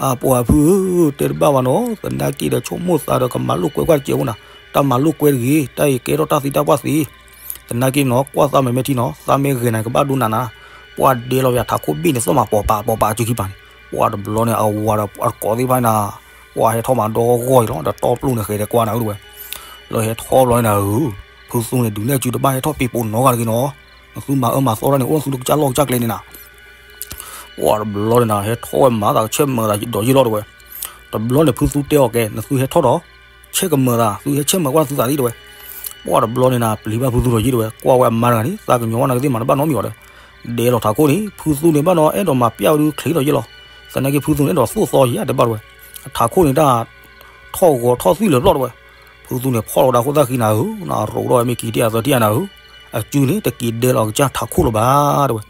အပှၤဖုဧၢ, တဲတဘၣ်ဘၣ်နီၤ, သနာ်က့ဒီးဆိကမိၣ်သးဒီးကမၤလိာ်ကွဲကွၢ်တစဲးဖိနၤ, တၢ်မၤလိာ်ကွဲတဂ့ၤ, တၢ်အံၤကဲထီၣ်တၢ်သံတၢ်ပှၢ်သ့ သနာ်က့နီၤ, ကွၢ်သးမဲာ်မဲာ်ထံနီၤ, သးမ့ၢ်ဂဲၤနၤကဘၣ်ဒိနးနၤ, ပှၤဒဲလီၤပၠးထးခိၣ်ဘ့ၣ်န့ၣ် သီၣ်မးပိာ်ပာ်ပိာ်ပာ်အစုခံပၤန့ၣ်, ပှၤတဘျီန့ၣ် အဝၤဒီးအတကိးသ့ၣ်တဖၣ်န့ၣ်, ပှၤဟဲထီၣ်မးဒီဂီၢ်အံၤလီၤ, ဒီးတီပျိၢ်န့ၣ်ဃဲၤဒီးကွၢ်နၤတဲဝဲ, လၢဟဲထီၣ်ဘျီန့ၣ်နၤဧၢ, ဖုသူန့ၣ် ဒုးနဲၣ်စုတဘၣ်ဟဲထီၣ်ပ့ၤပိာ်နီတဂၤတဂ့ၤနီၤ, နသုမၤအၢမၤသီတၢ်န့ၣ် အိၣ်နသုတကစၢ်လီၢ်ကစၢ်ကျဲန့ၣ်နၤ ပှၤတဘျီန့ၣ်နၤ ဟဲထီၣ်ဝဲမၤသးကဆဲၣ်မၤသးဒီးယ့ၢ်လီၤတဲဝဲ, တဘျီန့ၣ်ဖုသူတဲအီၤကဲ နသုဟဲထီၣ်ဒီး ဆဲၣ်ကမၤသး, သုဟဲဆဲၣ်မၤကွၢ်သုသးသ့တဲဝဲ, ပှၤတဘျီန့ၣ်နၤ ပျံၤဘၣ်ဖုသူဒီးယ့ၢ်တဲဝဲ, ကွၢ်ဝဲအမါတဂၤန့ၣ် သးကညီၤဝဲနၤကသ့ၣ်မၤတဘၣ်နီတမံၤဘၣ်ဒီး, ဒဲလီၤထးခိၣ်န့ၣ် ဖုသူန့ၣ်ဘၣ်နီၤ အဲၣ်ဒိးမၤပျၢ်ဝဲဒုးချ့လီၤယ့ၢ်လီၤ, သနာ်က့ဖုသူန့ၣ်အဲၣ်ဒိးသိၣ်သီယံၤဧါတဲဘၣ်တဲဝဲ, အထးခိၣ်န့ၣ်တၢ် ထီၣ်ဂီၤထီၣ်သွံၣ်လၢာ်ပျီၢ်တဲဝဲ, ဖုသူန့ၣ်ဖီၣ်လီၤဝဲဒၣ်ခိၣ်သၣ်ဃံနၤဧၢ, နရိးထီၣ်ဝဲမ့ၢ်ကံၤတံၢ်အသၢတံၢ်ဧါနၤဧၢ, အစုန့ၣ် တက့ၤဒဲလီၤကစၢ်ထးခိၣ်လၢၤဘၣ်တဲဝဲ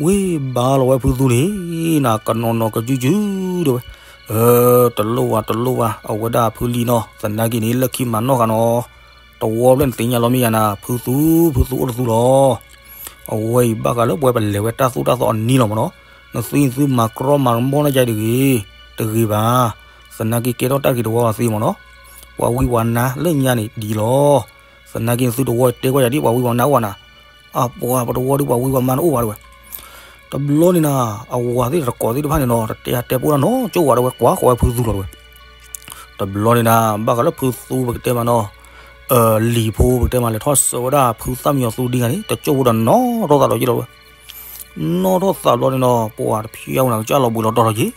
ဝ့ၢ်ဘါလီၤဝဲဖုသူန့ၣ် နကနီၤနီၤကစုစုတဲဝဲ, တလိၣ်ဝဲတလိၣ်ဝဲ အဝဲဒၣ်ဖုလံနီၤ သနာ်က့န့ၣ် လၢခံမၤနီၢ်ဃာ်နီၤ, တဝီဖျၢၣ်န့ၣ်သ့ၣ်ညါလီၤမ့ၢ်ယၤနၤ ဖုသူ ဖုသူအိၣ်တသူလီၤ, အဝဲအံၤဘၣ်ဃးလၢပဝဲပလဲၤဝဲတၢ်သိၣ်တၢ်သီအနံၤလီၤမ့ၢ်နီၤ, နသုသုမၤကြီမၤကမီၣ်န့ၢ်ယၤတဂ့ၤ, တဂ့ၤဘၣ်, သနာ်က့ကဲထီၣ်တၢ်တဂ့ၤတဝီသ့မ့ၢ်နီၤ, ပှၤဝံပှၤနါလၢညါန့ၣ်ဒ်လီၤ, သနာ်က့နသုတဝီတဲကွၢ်ယၤဒ်ပှၤဝံပှၤနါအိၣ်ဘၣ်နၤ အပှၤပတဝီဒီးပှၤဝံပှၤမါန့ၣ်အိၣ်ဘၣ်တဲဝဲ, တဘျီန့ၣ်နၤ အဝၤသ့ၣ်တကိးသ့ၣ်တဖၣ်န့ၣ်နီၤ တတဲအါတဲပအိၣ်ဒၣ်နီတကၠိၢ်ဝဲတဲဝဲ ကွၢ်ဃီဝဲဖုသူလီၤတဲဝဲ, တဘျီန့ၣ်နၤ ဘၣ်ဃးလၢဖုသူပကတဲမးနီၤ, လံၤဖိပကတဲမး လဲၤထီၣ်ဆှၢဝဲဒၣ်ဖုသၣ်မံညီၤသူဒံဂၤန့ၣ် တကၠိၢ်ဖိဒီးနီၣ်ထီၣ်သးလီၤယ့ၢ်လီၤတဲဝဲ နီၣ်ထီၣ်သးဘျီန့ၣ်နီၤ ပှၤတဖျါဝဲနၤကစၢ်လီၤဘှံးလီၤတီၤလီၤက့ၤ,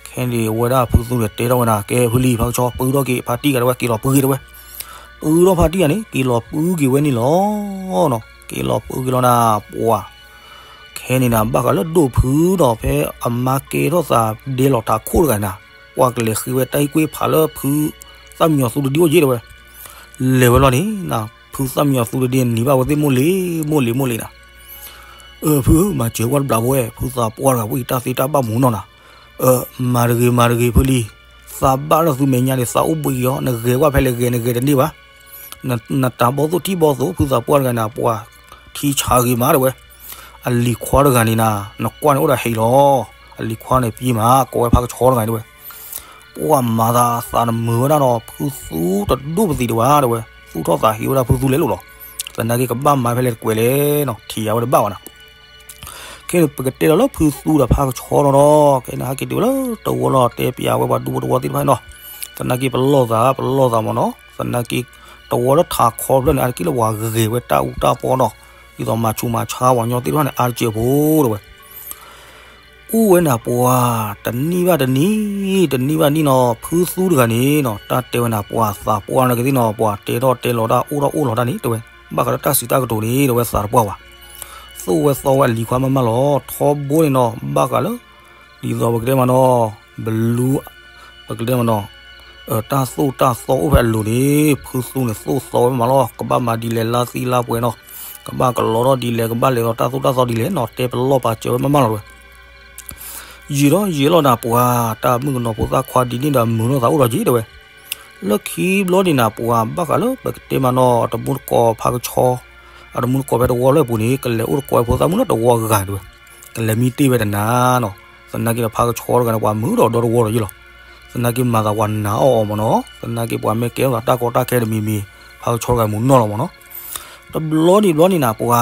ခဲန့ၣ်ဝဲဒၣ်ဖုသူန့ၣ်တဲထီၣ်ဝဲနၤ ကဲဖုလံၤဖါကဆှီ ပုထီၣ်က့ၤဖါတံၢ်ဂၤတဲဝဲ က့ၤလီၤပုက့ၤတဲဝဲ, ပုထီၣ်ဖါတံၢ်ဂၤန့ၣ် က့ၤလီၤပုက့ၤဝဲန့ၣ်လီၤ, က့ၤလီၤပုက့ၤလီၤနၤ ပှၤ ခဲန့ၣ်နၤ ဘၣ်ဃးလၢဒိၣ်ဖုဒီး ဖဲအမါကဲထီၣ်သးဒဲလီၤထးခိၣ်တဂၤန့ၣ်နၤ, ပှၤကလဲၤဃ့ဝဲတၢ်ဟံၣ်ကွ့ၢ်ဖးလၢဖုသၣ်မံညီၤသူတဒံအိၣ်ယ့ၢ်တဲဝဲ, လဲၤဝဲလီၤန့ၣ်နၤ ဖုသၣ်မံညီၤသူတဒံန့ၣ် နံၤဘၣ်ဝဲသ့ၣ်မိၢ်လံၤမိၢ်လံၤနၤ အၢ ဖုဧၢ မၤစၢၤကွၢ်တဘျီဖိဝဲ ဖုသးပှၢ်တဂၤဝဲအံၤ တၢ်သ့တၢ်ဘၣ်မူနီၢ်နၤ, မၤတဂ့ၤ မၤတဂ့ၤ ဖုလံၤ, သးဘၣ်လၢသုမဲာ်ညါန့ၣ် သးအိၣ်ဘှံးက့ၤအီၤ နဂဲၤကွၢ်ဖဲလဲၣ်ဂဲၤ နဂဲၤတန့ၢ်ဘၣ်, နတၢ်ဘီၣ်သိၣ်ထံၣ်ဘီၣ်သိၣ် ဖုသးပှၢ်တဂၤန့ၣ် ပှၤထံဆါဂ့ၤမးတဲဝဲ, အလံၤခွါတဂၤန့ၣ်နၤ နကွၢ်န့ၣ်အိၣ်ဒီးဟဲအံၤလီၤ, အလံၤခွါန့ၣ်ပှ့ၤမး ကိးဝဲဖါကဆှီတဂၤန့ၣ်တဲဝဲ ပှၤမၤသးသးနမုာ်ဝဲဒၣ်ဒီး ဖုသူတဒိၣ်ပသံးဒံးဘၣ်တဲဝဲ, သူၣ်ထီၣ်သးဟ့ဝဲဒၣ်ဖုသူလဲၤလိာ်လီၤ, သနာ်က့ကဘၣ်မၤဖဲလဲၣ်တကွဲးလဲၣ်နီၤ ထံၣ်ယၤဝဲတဘၣ်ဘၣ်နၤ, ခဲန့ၣ် ပကတဲဒီးလၢဖုသူဒီးဖါကဆှီလီၤဒီး ခဲန့ၣ် ဟဲက့ၤတုၤလၢတဝီလီၤ တဲပျးဝဲပှၤဒူဖိတဝီသ့ၣ်တဖၣ်နီၤ, သနာ်က့ပလီၢ်သး ပလီၢ်သးမ့ၢ်နီၤ သနာ်က့ တဝီလၢထးခီဖျၢၣ်န့ၣ် အါတက့ၢ်လၢပှၤဂဲၤဝဲတၢ်အူတၢ်ပီနီၤ, ဒ်သိးမၤဆူးမၤဆါပှၤကညီသ့ၣ်တဖၣ်န့ၣ် အါတက့ၢ်ဖိတဲဝဲ အိၣ်ဝဲနၤပှၤ တနံၣ်ဘၣ်တနံၣ် တနံၣ်ဘၣ်နံၣ်နီၤ ဖုသူတဂၤန့ၣ်နီၤ တၢ်တဲဝဲနၤ ပှၤသးပှၢ်န့ၣ်ကသ့ၣ်နီၤ ပှၤတဲထီၣ်တဲလီၤတၢ်အိၣ်ထီၣ်အိၣ်လီၤတၢ်န့ၣ် တဲဝဲ ဘၣ်ဃးလၢတၢ်စံးတၢ်ကတိၤန့ၣ် တဲဝဲသးတပှၢ်ဘၣ်. သိၣ်ဝဲသီဝဲအလံၤခွါမးမးလီၤ. ထီဘိန့ၣ်နီၤ ဘၣ်ဃးလၢ ဒ်သိးပကတဲမးနီၤ ဘလူ ပကတဲမးနီၤ တၢ်သိၣ်တၢ်သီအိၣ်ဖဲအလိၤန့ၣ် ဖုသူန့ၣ်သိၣ်သီဝဲမးလီၤ. ကဘၣ်မၤဒ်လဲၣ်လါသံလါပှဲၤနီၤ ကဘၣ်ကလီထီၣ်ဒ်လဲၣ် ကဘၣ်လဲၤဒီးတၢ်သိၣ်တၢ်သီဒ်လဲၣ်နီၤ တဲပလီၢ်ပာ်စၢၤဝဲမးမးလီၤဝဲ ယံာ်ထီၣ်ယံာ်လီၤနၤပှၤ တၢ်မုၣ်ကနီၤဖိသၣ်ခွါဒ်န့ၣ်ဒီးမုာ်နီၢ်သးအိၣ်ထီၣ်က့ၤတဲဝဲ လၢခံဘျီန့ၣ်နၤပှၤ ဘၣ်ဃးလၢပကတဲမးနီၤ အတမူတကိးဖါကဆှီ အတမူတကိးဖဲတဝီလၢအပူၤန့ၣ် ကလဲၤအိၣ်တကိးဝဲဖိသၣ်မုၣ်လၢတဝီအဂၤတဲဝဲ ကလဲၤမံတ့ၢ်ဝဲတနၤနီၤ သနာ်က့ဒီးဖါကဆှီတဂၤန့ၣ် ပှၤမုာ်ဒီးဒီတဝီဒီးယ့ၢ်လီၤ. သနာ်က့မၤသးပှၤနၤအီၣ်အီၤမးနီၤ သနာ်က့ပှၤမ့ၢ်ကဲထီၣ်သးတၢ်ကီတၢ်ခဲတမံၤမံၤ ဖါကဆှီတဂၤမုာ်နီၢ်လီၤမးနီၤ တဘျီန့ၣ်ဘျီန့ၣ်နၤပှၤ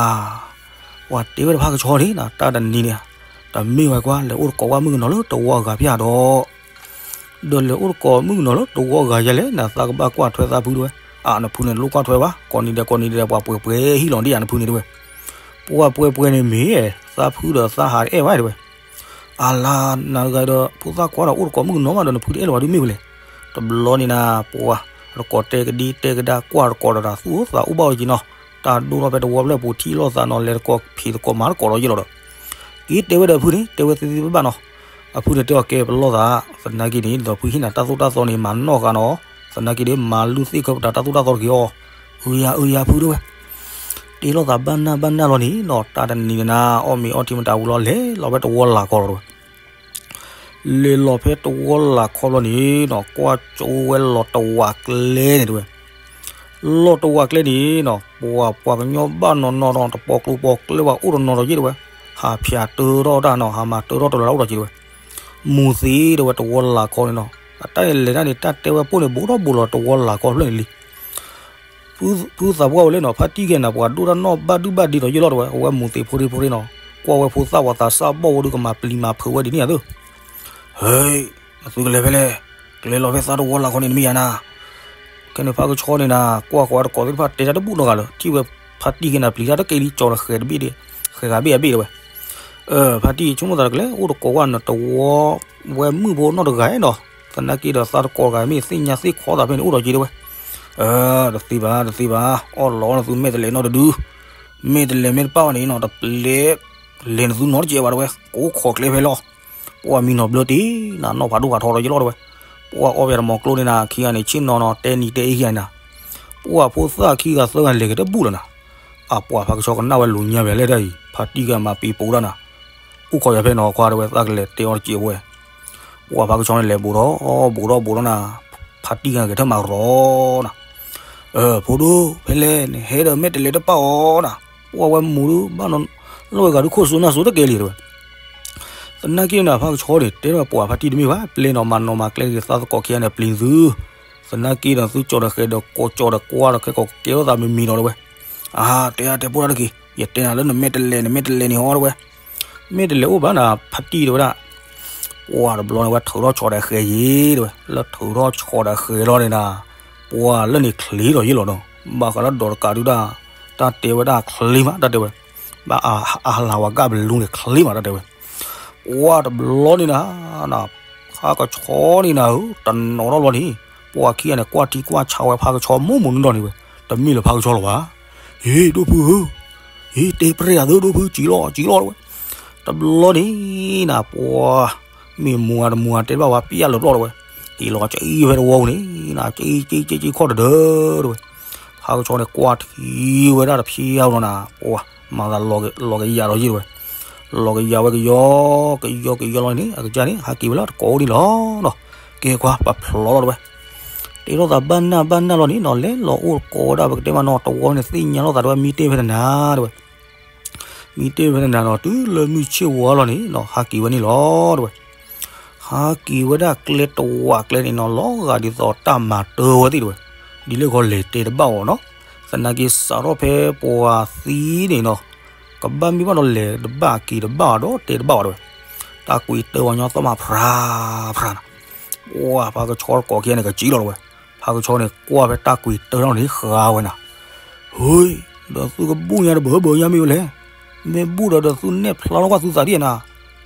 ပှၤတဲဝဲတဖါကဆှီန့ၣ် တၢ်တနံၤန့ၣ် တမ့ၢ်ဝဲကွၢ် လဲၤအိၣ်တကိးကွၢ်မုၣ်ကနီၤလၢတဝီအဂၤဖၣ်ဒီး ဒီးလဲၤအိၣ်တကိးမုၣ်ကနီၤလၢတဝီအဂၤယဲလဲၣ် နသးကဘၣ်ကွၢ်ထွဲသးဖုတဲဝဲ အနဖုန့ၣ်လိၣ်ကွၢ်ထွဲဘၣ် ကိးနံၤဒဲးကိးနံၤဒဲး ပှၤပှဲၤပှဲၤဟံၣ်လီၤဒ်အနဖုန့ၣ်တဲဝဲ ပှၤပှဲၤပှဲၤန့ၣ်မ့ၢ် သးဖုဒီးသးဟးတအဲၣ်ဘၣ်တဲဝဲ အလါနၤတဂၤဒီး ဖိသၣ်ခွါဒီးအိၣ်တကိးမုၣ်ကနီၤမးဒီးနဖုတအဲၣ်လၢၤဘၣ်ဒုးမ့ၢ်ဝဲလဲၣ်. တဘျီန့ၣ်နၤ ပှၤ တကိးတဲကဒံတဲကဒါကွၢ်တကိးဒီးတၢ်သူၣ်အိၣ်သးအိၣ်ဘၣ်ဝဲက့ၤနီၤ တၢ်ဒိၣ်ထီၣ်ဖဲတဝီဖျၢၣ်ပူၤထံၣ်လိာ်သးနီၤ လဲၤတကိးဖံးတကိးမၤတကိးဒီးယ့ၢ်လီၤဒီး က့ၤတဲဝဲဒီးဖုန့ၣ် တဲဝဲသ့သ့ဘၣ်ဘၣ်နီၤ အဖုန့ၣ်တဲအီၤ ကဲပလီၢ်သး, သနာ်က့န့ၣ် ဒ်သိးဖုဟ့ၣ်နၤတၢ်သိၣ်တၢ်သီန့ၣ် မၤနီၢ်ဃာ်နီၤ, သနာ်က့ဒီး မၤလုၢ်သ့ၣ်ခၢပတၢ်တၢ်သိၣ်တၢ်သီတက့ၢ်အီၤ, အုယၤအုယၤဖုတဲဝဲ, တဲလိာ်သးဘၣ်နၢ်ဘၣ်နၢ်လီၤန့ၣ်နီၤ, တၢ်တနံၤန့ၣ်နၤ အီၣ်မ့ၤအီထံမတၤဝံၤလီၤ လဲၤလီၤဝဲတဝီလၢ်ခီလီၤတဲဝဲ လဲၤလီၤဖဲတဝီလၢ်ခီဘျီန့ၣ်နီၤ ကွၢ်ကၠိဝဲလီၤတဝးကျဲန့ၣ်တဲဝဲ, လီၤတဝးကျဲန့ၣ်နီၤ ပှၤပှၤကညီဘၣ်နီၢ်နီၢ်နီၤ တပီၤကျိၤပီၤကျဲဘၣ်အိၣ်တနီၤဒီးယ့ၣ်တဲဝဲ, ဟးဖၠးတၢထီၣ်တၢ်နီၤ ဟးမၤတၢထီၣ်တလးအိၣ်ဒီးယ့ၣ်တဲဝဲ, မူၤသ့တဲဝဲတဝီလၢ်ခီန့ၣ်နီၤ, အတၢ်လဲၤတၢ်န့ၣ် တၢ်တဲဝဲပိၢ်န့ၣ် ဘူးထီၣ်ဘူးလီၤတဝီလၢ်ခီဖျၢၣ်န့ၣ်လံ ဖုသးပှၢ်ဝဲလဲၣ်နီၤ ဖါတံၢ်ကဲနၤ ပှၤဒိၣ်တၢ်နီၣ်ဘၣ်ဒုဘၣ်ဒ့ဒီးယ့ၣ်လီၤတဲဝဲ, အဝဲမူၤသ့ဖိရ့ဖိရ့နီၤ, ကွၢ်ဝဲဖိသၣ်ဝဲသးစၢ်ဘီၣ်ဝဲဒုးကမၤပျံၤမၤဖုးဝဲဒ်န့ၣ်ဧါသၢ, ဟဲ, နသုကလဲၤဖဲလဲၣ်, ကလဲၤလီၤဖဲသးတဝီလၢ်ခီန့ၣ် နမ့ၢ်ယၤနၤ, ခဲန့ၣ်ဖါကဆှီန့ၣ်နၤ ကွၢ်ဃီၤတကိးသ့ၣ်တဖၣ်တဲတၢ်တဘူၣ်နီတဂၤလၢၤ ထံၣ်ဝဲဖါတံၢ်ကဲနၤပျံၤတၢ်တကဲလံ ကၠီၤတဃဲၤတဘ့ၣ်ဒီး, ဃဲၤဂၤဘ့ၣ်အဘ့ၣ်တဲဝဲ, ဖါတံၢ်ဆိကမိၣ်သးတကလဲၣ် အိၣ်တကိးဝဲနတဝီ, ဝဲမုၣ်ဖိနီတဂၤနီၤ, သနာ်က့ဒီးသးတကိးတဂၤမ့ၢ်သ့ၣ်ညါသ့ၣ်ခီသးဖဲန့ၣ်အိၣ်ဒီးယ့ၣ်တဲဝဲ, တသ့ဘၣ် တသ့ဘၣ်, အီၣ်လီၤနသုမဲာ်တလဲးနီတဒု, မဲာ်တလဲးမ့ၢ်တပာ်ဘၣ်န့ၣ်နီၤ တပျဲ လဲၤနသုနီတကဲးဘၣ်တဲဝဲ, ကိးခိးကျဲဖဲလီၤ, ပှၤမံနီၤဘျၢတ့ၢ်နၤ နီၢ်ဖးဒိၣ်ဖးထီဒီးယ့ၣ်လီၤတဲဝဲ, ပှၤအီၣ်ဝဲတမီၤကျိန့ၣ်နၤ ခံဂၤန့ၣ် ဆ့ၣ်နီၤနီၤ တဲနံၤတဲအ့ခံဂၤန့ၣ်နၤ, ပှၤဖိသၣ်ခံဂၤသၢဂၤလဲၤက့ၤတဘူၣ်လၢၤနၤ, အပှၤဖါကဆှီကနၣ်ဝဲလူၤညါဝဲလဲၣ်တၢ်အံၤ ဖါတံၢ်ကဲမၤပံၤပူၤဒၣ်နၤ, အိၣ်ခိးယၤဖဲနီၤခွါတဲဝဲ သးကလဲၤတဲအီၤတကဲးဝဲ ပှၤဖါကဆှီန့ၣ်လဲၤဘူးထီၣ်ဘူးထီၣ်ဘူးထီၣ်နၤ, ဖါတံၢ်ဂၤက့ၤထၢၣ်မၤရီနၤ, ဖိဒိၣ် ဖဲလဲၣ်နဟဲဒီးမဲာ်တလဲးတပာ်အီၤနၤ, ပှၤဝဲမူၤဒုးဘၣ်နီၤ, လီၤဝဲဂၤဒုးခိၣ်စိနၢ်စိတကဲလံတဲဝဲ, သနာ်က့နၤဖါကဆှီန့ၣ် တဲဝဲပှၤဖါတံၢ်တမ့ၢ်ဘၣ် ပျဲနီၤမၤနီၤမၤကျဲက့ၤသးသကိးခံဂၤန့ၣ်ပျံၤသု, သနာ်က့ဒီးသုကၠီၤဒီးဃဲၤဒီးကိးကၠီၤဒီးကွၢ်ဒီးခဲကိးကဲထီၣ်သးမံၤမံၤနီၤတဲဝဲ, အါ တဲအါတဲပိၢ်တၢ်တက့ၢ် ယတဲနၤလၢနမဲာ်တလဲး နမဲာ်တလဲးန့ၣ်ဟီတဲဝဲ, မဲာ်တလဲးအိၣ်ဘၣ်နၤ ဖါတံၢ်တဲဝဲဒၣ်, ပှၤတဘျီန့ၣ်ဝဲထုးထီၣ်ဆီဒီးဃဲၤယ့ၣ်တဲဝဲ လၢထုးထီၣ်ဆီဒီးဃဲၤလီၤန့ၣ်နၤ, ပှၤလၢန့ၣ်ချ့ဒီးယ့ၣ်လီၤနီၤ, ဘၣ်ဃးလၢဒီးတကးဒုဒၣ်, တၢ်တဲဝဲဒၣ်ချ့မးတၢ်တဲဝဲ, ဘၣ်အဟးလၤဝဲဂၣ်ဘလူန့ၣ်ချ့မးတၢ်တဲဝဲ, ပှၤတဘျီန့ၣ်နၤ ဖါကဆှီန့ၣ်နၤဧၢ တနီၤထီၣ်ဘျီန့ၣ်, ပှၤခံဂၤန့ၣ် ကွၢ်ထံကွၢ်ဆးဝဲဖါကဆှီမိၢ်မိၢ်နီၢ်နီၢ်န့ၣ်ဝဲ, တမ့ၢ်လၢဖါကဆှီလၢၤဘၣ်, ဟ့ၣ်ဒိၣ်ဖုဧၢ, ဟ့ၣ်တဲပြဲၢ်ယၤသၢဒိၣ်ဖု စံးလီၤစံးလီၤတဲဝဲ, တဘျီန့ၣ်နၤ ပှၤမ့ၢ်မူၤဂၤတမူၤဂၤတဲတဘၣ်ဝဲ ပျၢ်လၢၤပျီၢ်တဲဝဲ, က့ၤလီၤကံဖဲတဝီပူၤန့ၣ်နၤ ကံကံကံကံခီၣ်တဒၢတဲဝဲ, ဖါကဆှီန့ၣ် ကွၢ်ထံဝဲဒၣ်တဖျါဧိၤလီၤနၤ, ပှၤမၤသးလီၤကယၤဒီးယ့ၣ်တဲဝဲ လီၤကယၤဝဲကယီ, ကယီကယီလီၤန့ၣ် အကစၢ်န့ၣ် ဟးက့ၤဝဲလၢတကိးအိၣ်ဒံးလီၤနီၤ, ကဲခွါ ပဖျီလီၤတဲဝဲ, တဲထီၣ်သးဘၣ်နၢ်ဘၣ်နၢ်လီၤန့ၣ်နီၤ လဲၤလီၤအိၣ်တကိးဝဲဒၣ် ပကတဲမးနီၤ တဝီန့ၣ်သ့ၣ်ညါလိာ်သးတဲဝဲ မံတ့ၢ်ဖဲနနၤတဲဝဲ, မံတ့ၢ်ဖဲနနၤနီၤ တုၤလၢမုၢ်ဆ့ၣ်ဝါလီၤန့ၣ်နီၤ ဟးက့ၤဝဲန့ၣ်လီၤ တဲဝဲ ဟးက့ၤဝဲဒၣ်ကျဲတဝးကျဲန့ၣ်နီၤ လီၤဂာ်ဒ်သိးတၢ်မၤတၢဝဲသ့ၣ်တဲဝဲ, ဒ်လဲၣ်ဂီၤလဲၤတဲတဘၣ်အီၤနီၤ, သနာ်က့စးထီၣ်ဖဲပှၤသံန့ၣ်နီၤ, ကဘၣ်မ့ၢ်ဘၣ်ဒီးလဲၤတဘၣ်က့ၤတဘၣ်အီၤဒီးတဲတဘၣ်အီၤတဲဝဲ, တၢ်ကွံာ်တၢဝဲညီသီၣ်မးဖြါဖြါနၤ, ပှၤဖါကဆှီတကိးခံဂၤန့ၣ် ကစံးလီၤတဲဝဲ, ဖါကဆှီန့ၣ် ကွၢ်ဖဲတၢ်ကွံာ်တၢထီၣ်န့ၣ်ဃါဝဲနၤ ဟ့, ဒီးသုကဘူၣ်ညါတဘၢဘၢညါမ့ၢ်ဝဲလဲၣ်, မ့ၢ်ဘူၣ်ဒီးဒီးသုနဲၣ်ဖျါထီၣ်ကွၢ်သုသးဒ်နၤ,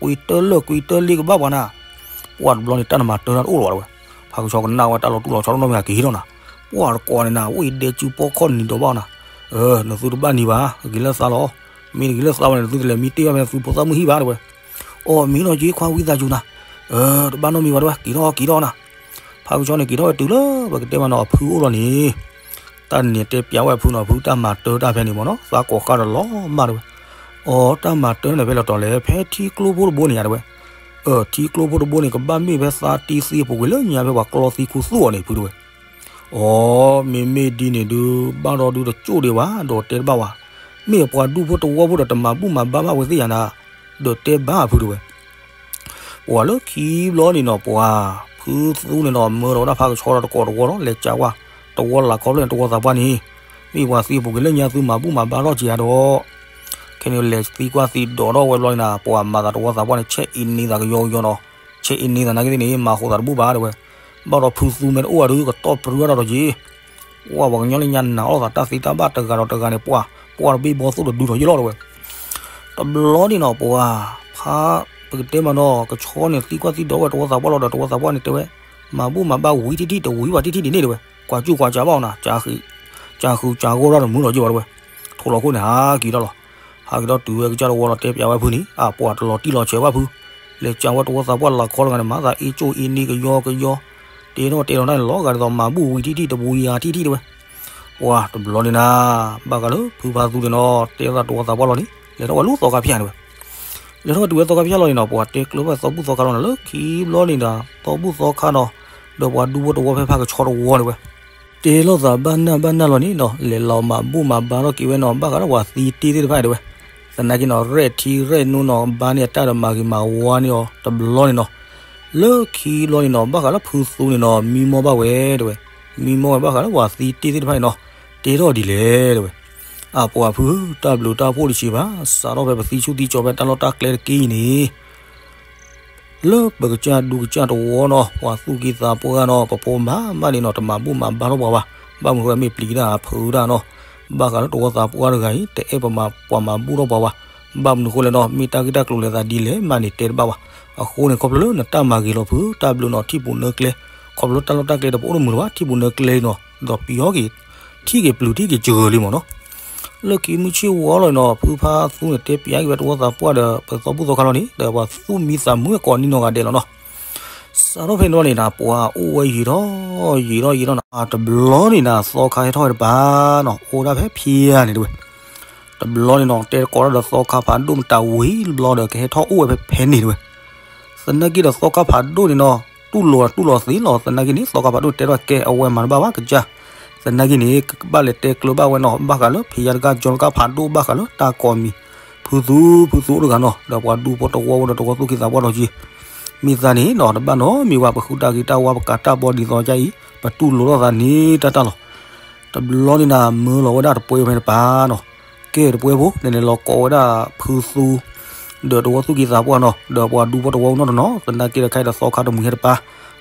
ကွံာ်တၢလၢာ်ကွံာ်တၢလ့ကဘၣ်ပှၤနၤ, ပှၤတဘျီန့ၣ် တၢ်နမၤတၢတၢ်တအိၣ်လၢၤဘၣ်တဲဝဲ, ဖါကဆှီကနၣ်ဝဲတၢ်လီၤတူၢ်လီၤဆီတနီတမံၤက့ၤဟ့ၣ်ထီၣ်နၤ, ပှၤတကိးန့ၣ်နၤ ဝဲဒဲစုပီၢ်ခီၣ်နံၤဒီးဘၣ်နၤ, နသုတဘၣ်နံၤဘၣ် ဂ့ၤလၢသးလီၤ, မ့ၢ်တဂ့ၤလၢသးဘၣ်န့ၣ် နသုတလဲၤမံတ့ၢ်ဘၣ်ဖဲသုဖိသၣ်မုၣ်ဟံၣ်ဘၣ်တဲဝဲ, အိၣ်မ့ၢ်နီၤက့ခွါဝံသးစူၤနၤ, တဘၣ်နီတမံၤဘၣ်တဲဝဲ က့ၤထီၣ်က့ၤထီၣ်နၤ, ဖါကဆှီန့ၣ် က့ၤထီၣ်ဝဲတုၤလၢပကတဲမးနီၤ အဖုအိၣ်လီၤန့ၣ်, တၢ်န့ၣ်တဲပျးဝဲအဖုနီၤ အဖုတၢ်မၤတၢတၢ်ဖဲန့ၣ်မ့ၢ်နီၤ သးကိးဃာ်ဒီးလီၤမၢ်တဲဝဲ, အိ တၢ်မၤတၢန့ၣ်ဖဲလဲၣ်တီၤလဲၣ် ဖဲထံကျိဖိတဘိန့ၣ်ယါတဲဝဲ, ထံကျိဖိတဘိန့ၣ် ကဘၣ်မ့ၢ်ဖဲသးတံၢ်သံအပူၤကွံာ်လၢညါဖဲပှၤကျီသံခူသူၣ်အီၤန့ၣ်ဖုတဲဝဲ, အိ မ့မ့ၢ်ဒ်န့ၣ်ဒုး ဘၣ်ဒီးဒုးတကၠိၣ်ဒံးဘၣ် ဒီးတဲတဘၣ်ဘၣ်, မ့ၢ်ပှၤဒူၣ်ဖိတဝီဖိဒီးတမၤဘူၣ်မၤဘါဘၣ်ဝဲသ့ၣ်ယါနၤ, ဒီးတဲဘၣ်အဖုတဲဝဲ ပှၤလၢခံဘျီန့ၣ်နီၤ ပှၤဖုသူန့ၣ်နီၤ မၢဒီးဝဲဒၣ်ဖါကဆှီဒီးတကိးတဝီနီၤ လဲၤကးကွၢ် တဝီလၢ်ခီဖျၢၣ်န့ၣ် တဝီသးပှၢ်န့ၣ်, မ့ၢ်ပှၤသံအပူၤကွံာ်လၢညါသုမၤဘူၣ်မၤဘါထီၣ်က့ၤဧါဒီး, ခဲန့ၣ်လဲၤသံကွၢ်သံဒိးထီၣ်ဝဲဘျီန့ၣ်နၤ ပှၤမၤသးတဝီသးပှၢ်န့ၣ် ဆဲးအ့န့သးကယီကယီနီၤ, ဆဲးအ့န့သးနာ်က့သ့ၣ်န့ၣ် မၤဃိးသးတဘူၣ်ဘၣ်တဲဝဲ, ဘၣ်ဒီးဖုသူမ့ၢ်တအိၣ်ဧါဒုး ကတီၢ်ပြၢအါထီၣ်ဒီးက့ၤ ပှၤပှၤကညီလၢညါနာ်အီၣ်သးတၢ်သ့တၢ်ဘၣ်တဂၤဒီးတဂၤန့ၣ် ပှၤ ပှၤတဘ့ၣ်ဘီသိၣ်တဒုဒီးယလီၤတဲဝဲ, တဘျီန့ၣ်နီၤ ပှၤ ဖါ ပကတဲမးနီၤ ကဆီန့ၣ် သံကွၢ်သံဒိးဝဲတဝီသးပှၢ်လီၤဒီး တဝီသးပှၢ်န့ၣ်တဲဝဲ, မၤဘူၣ်မၤဘၣ်ဝံၤထံထံၣ်တဝံၤဘၣ်ထံထံၣ်ဒ်န့ၣ်တဲဝဲ, ကွၢ်ကူၣ်ကွၢ်ကးဘၣ်အီၤနၤ, ကးဃုကးဂီၢ်ထီၣ်တမုာ်ဒီးယလီၤတဲဝဲ, ထိၣ်လီၤခိၣ်န့ၣ် ဟးက့ၤထီၣ်လီၤ, ဟးက့ၤထီၣ်တုၤဝဲကစၢ်တဝီလီၤ တဲပျးဝဲဖုန့ၣ် အပှၤတလီၤတံၢ်လီၤဆဲးဘၣ်ဖု, လဲၤကးဝဲတဝီသးပှၢ်လၢခီတဂၤန့ၣ် မၤသးအ့ၣ်ကၠိၣ်အ့ၣ်န့ၢ်ကယီကယီ, တဲထီၣ်တဲလီၤန့ၣ် လီၤဂာ်ဒ်သိးမၤဘူၣ်ဝံၤထံထံၣ်တဘူယၤထံထံၣ်တဲဝဲ. ပှၤတဘျီန့ၣ်နၤ, ဘၣ်ဃးလၢဖုဖါသူန့ၣ်နီၤ တဲသးတဝီသးပှၢ်လီၤန့ၣ် လဲၤထီၣ်ဝဲလၢသီခါဖၠၣ်န့ၣ်ဝဲ. လဲၤထီၣ်ဝဲတုၤဝဲသီခါဖၠၣ်လီၤန့ၣ်နီၤ ပှၤတဲကျၢၤဘၣ်သီဘူၣ်သီခါလီၤန့ၣ် လၢခံဘျီန့ၣ်ဒီး သီဘူၣ်သီခါနီၤ, ဒီးပှၤဒူဖိတဝီဖဲဖးကဆှီတဝီန့ၣ်ဝဲ တဲလိာ်သးဘၣ်နၢ်ဘၣ်နၢ်လီၤန့ၣ်နီၤ လဲၤလီၤမၤဘူၣ်မၤဘါထီၣ်က့ၤဝဲနီၤ ဘၣ်ဃးလၢပှၤသံတ့ၢ်သ့ၣ်တဖၣ်န့ၣ်တဲဝဲ. သနာ်က့နီၤ ရဲၣ်ထံရဲၣ်နိနီၤ ဘါန့ၢ်အတၢ်ဒီးမၤဂ့ၤမၤဝါန့ၢ်အီၤတဘျီန့ၣ်နီၤ. လၢခံဘျီန့ၣ်နီၤ ဘၣ်ဃးလၢဖုသူန့ၣ်နီၤ မံမီၢ်ဘၣ်ဝဲတဲဝဲ. မံမီၢ်ဝဲဘၣ်ဃးလၢပှၤသံတ့ၢ်သ့ၣ်တဖၣ်န့ၣ်နီၤ တဲထီၣ်ဒ်လဲၣ်တဲဝဲ. အပှၤဖု တၢ်ဘျုးတၢ်ဖှိၣ်တဆံးဘၣ် စးထီၣ်ဖဲပသံဆူၣ်သံကၠီၤဖဲတၢ်လီၢ်တၢ်ကျဲတက့ၢ်အံၤန့ၣ် လၢပကစၢ်ဒူကစၢ်တဝီနီၤ ပှၤသူၣ်က့သးပှၢ်နီၤ ပဖိမၤမးန့ၣ်နီၤ တမၤဘူၣ်မၤဘါထီၣ်ပှၤဘၣ်. ဘၣ်မနုၤဃိလဲၣ် မ့ၢ်ပျံၤကဒါဖုးဒၣ်နီၤ. ဘၣ်ဃးလၢတဝီသးပှၢ်တဂၤအံၤ တအဲၣ်ပှၤမၤဘူၣ်ထီၣ်ပှၤဘၣ်. ဘၣ်မနုၤဃိလဲၣ်နီၤ မ့ၢ်တၢ်ဂ့ၢ်တၢ်ကျိၤလဲၤသးဒ်လဲၣ်မးန့ၣ်တဲတဘၣ်ဘၣ်. အဃိန့ၣ် ခီဖျိလၢနတၢ်မၤဂ့ၤလီၤဖု တၢ်ဘျုးနီၤ ထံၣ်ပူၤနၢကျဲ, ခီဖျိလၢတၢ်လီၢ်တၢ်ကျဲဒီးပအိၣ်တမုာ်လၢၤဘၣ် ထံၣ်ပူၤနၢကျဲနီၤ ဒီးပယီၤက့ၤ ထံၣ်က့ၤပျုၤထံၣ်က့ၤစှၤလံမ့ၢ်နီၤ. လၢခံမုၢ်ဆ့ၣ်ဝီလီၤနီၤ ဖုဖါသူန့ၣ် တဲပျးက့ၤဝဲတဝီသးပှၢ်ဒီး ပသီဘူၣ်သီခါလီၤန့ၣ် ဒီးပှၤသူၣ်မံသးမုာ်ကိးနံၤနီၢ်ဂၤဒဲးလီၤနီၤ. စးထီၣ်ဖဲန့ၣ်လီၤန့ၣ်နၤ ပှၤအိၣ်ဝဲယံာ်ထီၣ်ယံာ်ထီၣ်ယံာ်ထီၣ်နၤ တဘျီန့ၣ်နၤ သီခါဟဲထီၣ်ဝဲတပၤနီၤ အိၣ်ဒၣ်ဖဲဖံယါန့ၣ်တဲဝဲ. တဘျီန့ၣ်နီၤ တဲတကိးတၢ်ဒီးသီခါဖးဒိၣ်မတၤဝံၤတဘျီဒီး ကဟဲထီၣ်အိၣ်ဝဲဖဲဖဲန့ၣ်တဲဝဲ. သနာ်က့ဒီးသီခါဖးဒိၣ်န့ၣ်နီၤ တူၢ်လိာ်တူၢ်လိာ်သ့လီၤ. သနာ်က့န့ၣ် သီခါဖးဒိၣ်တဲထီၣ်ကဲ အဝဲမၤတဘၣ်ဘၣ်ကစၢ်. သနာ်က့န့ၣ် ကဘၣ်လဲၤတဲကျၢၤဘၣ်ဝဲနီၤ ဘၣ်ဃးလၢဖံယါတဂၤ ကၠီတဂၤဖးဒိၣ် ဘၣ်ဃးလၢတၢ်ကိးမံၤ ဖုသူ ဖုသူအိၣ်တဂၤနီၤ ဒီးပှၤဒူဖိတဝီဖိဒီးတဝီသူၣ်က့သးပှၢ်ထီၣ်က့ၤ မ့ၢ်သးန့ၣ်နီၤ တဘၣ်နီတမံၤဘၣ် ပဃုတၢ်ဂ့ၤတၢ်ဝါ ပကၤတၢ်ဘီဒ်သိးကါအံၤ ပတူၢ်လိာ်ထီၣ်သးန့ၣ်တၢ်တၢ်လီၤ. တဘျီန့ၣ်နၤ မၢလီၤဝဲဒၣ်တပှဲၤဖဲန့ၣ်တပၤနီၤ ကဲတပှဲၤဖိ နလဲၤလီၤကိးဝဲဒၣ်ဖုသူ ဒီးတဝီသူၣ်က့သးပှၢ်နီၤ ဒီးပှၤဒူဖိတဝီဖိနီၤတနီၤ သနာ်က့ဒီးခဲအံၤဒီးသီခါတမှံၤဟဲတပၤ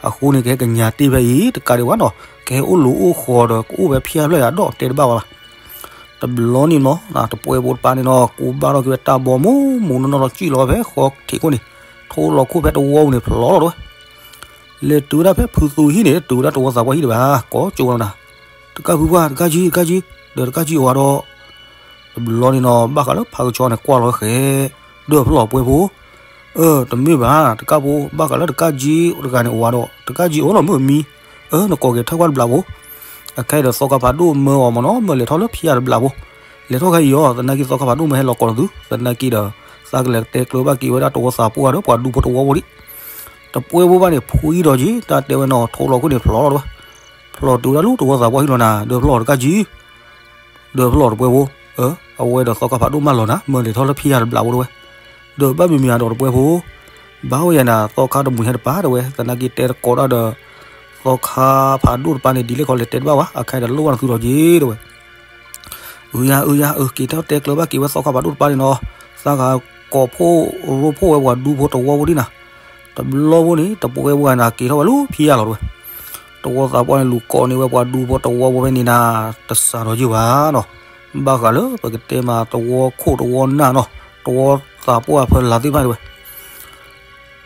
အဃိန့ၣ် ကဟဲကညးတ့ၢ်ဖဲအံၤ တကးဒံးဘၣ်နီၤ ကဟဲအိၣ်လူၤအိၣ်ဃီၤဒီး ကအိၣ်ဖဲဖၠၣ်ဖျၢၣ်ယၤဒီးတဲတဘၣ်ဘၣ်. တဘျီန့ၣ်နီၤ တပှဲၤဖိတပၤန့ၣ်နီၤ ကိးဘၣ်ထီၣ်က့ၤဝဲတၢ်ဘီမူးမူးနီၢ်နီၢ်လီၤ စံၣ်လီၤဝဲဖဲဃီထံးခိၣ်န့ၣ် ထိလီၤခိၣ်ဖဲတဝီပူၤန့ၣ် ဖျိးလီၤတဲဝဲ. လဲၤတုၤဝဲဒၣ်ဖဲဖုသူဟံၣ်န့ၣ် တုၤဝဲဒၣ်တဝီသးပှၢ်ဟံၣ်ဒံးဘၣ် ကိးကၠိဝဲလီၤနၤ တကၢ်ဖုပှၢ် တကၢ်ကၠံ တကၢ်ကၠံ ဒီးတကၢ်ကၠံအိၣ်ဝဲဒီး တဘျီန့ၣ်နီၤ ဘၣ်ဃးလၢဖးကဆှီန့ၣ် ကွၢ်လီၤဃဲၤ ဒီးဖျီၣ်ပှဲၤဖိ အၢ တမ့ၢ်ဘၣ် တကၢ်ဖိ ဘၣ်ဃးလၢတကၢ်ကၠံတဂၤန့ၣ်အိၣ်ဝဲဒီး တကၢ်ကၠံအိၣ်လီၤမုၢ်မံ အၢ နကိးက့ၤထၢၣ်ကွၢ်တဘျီဖိ အခဲအံၤဒီးသီခါဖးဒိၣ်မၢအီၤမ့ၢ်နီၤ မၢလဲၤထီၣ်လၢဖံယါတဘျီဖိ လဲၤထီၣ်ခဲအံၤအီၤ သနာ်က့သီခါဖးဒိၣ်မၢဟဲလီၤကိးလီၤသု သနာ်က့ဒီး သးကလဲၤတဲကျၢၤဘၣ်က့ၤဝဲဒၣ်တဝီသးပှၢ်ဒီးပှၤဒူဖိတဝီဖိဒံး တပှဲၤဖိဘၣ်န့ၣ် ဖှံဒီးက့ၤ တၢ်တဲဝဲနီၤ ထိလီၤခိၣ်န့ၣ်ဖျိးလီၤတဲဝဲ ဖျီၣ်တုၤဝဲဒၣ်လၢတဝီသးပှၢ်ဟံၣ်လီၤနၤ ဒီးဖျီၣ်တကၢ်ကၠံ ဒီးဖျီၣ်တပှဲၤဖိ အၢ အဝဲဒီးသီခါဖးဒိၣ်မၢလီၤနၤ မၢလဲၤထီၣ်လၢဖံယါတဘျီဖိတဲဝဲ ဒီးဘၣ်မံၤမံၤအဒီးတပှဲၤဖိ ဘၣ်အိၣ်ယၤနၤ သီခါတမှံၤဟဲတပၤတဲဝဲ သနာ်က့တဲတကိးတၢ်ဒီး သီခါဖးဒိၣ်တပၤန့ၣ် ဒ်လဲၣ်ခီလဲၤတဲတဘၣ်ဝဲ အခဲအံၤဒီးလိၣ်ဘၣ်နသုဒီးက့ၤတဲဝဲ အၢယါ အၢယါ အၢ က့ၤထီၣ်တဲကျၢၤဘၣ်က့ၤဝဲသီခါဖးဒိၣ်တပၤန့ၣ်နီၤ သးဂၤကိးဖှိၣ်ရိဖှိၣ်ဝဲပှၤဒူဖိတဝီဖိဒံးနၤ တဘျီဖိန့ၣ် တပှဲၤဖိဂၤနၤ က့ၤထီၣ်ဝဲလၢဖံယါလီၤတဲဝဲ တဝီသးပှၢ်န့ၣ် လူၤကိးန့ၢ်ဝဲပှၤဒူဖိတဝီဖိဖဲန့ၣ်နၤ တစးထီၣ်ယုၢ်ဘၣ်နီၤ ဘၣ်ဃးလၢပကတဲမးတဝီခိၣ်တဝီနၢ်နီၤ တဝီသးပှၢ်ဖၢလါသ့ၣ်တဖၣ်တဲဝဲ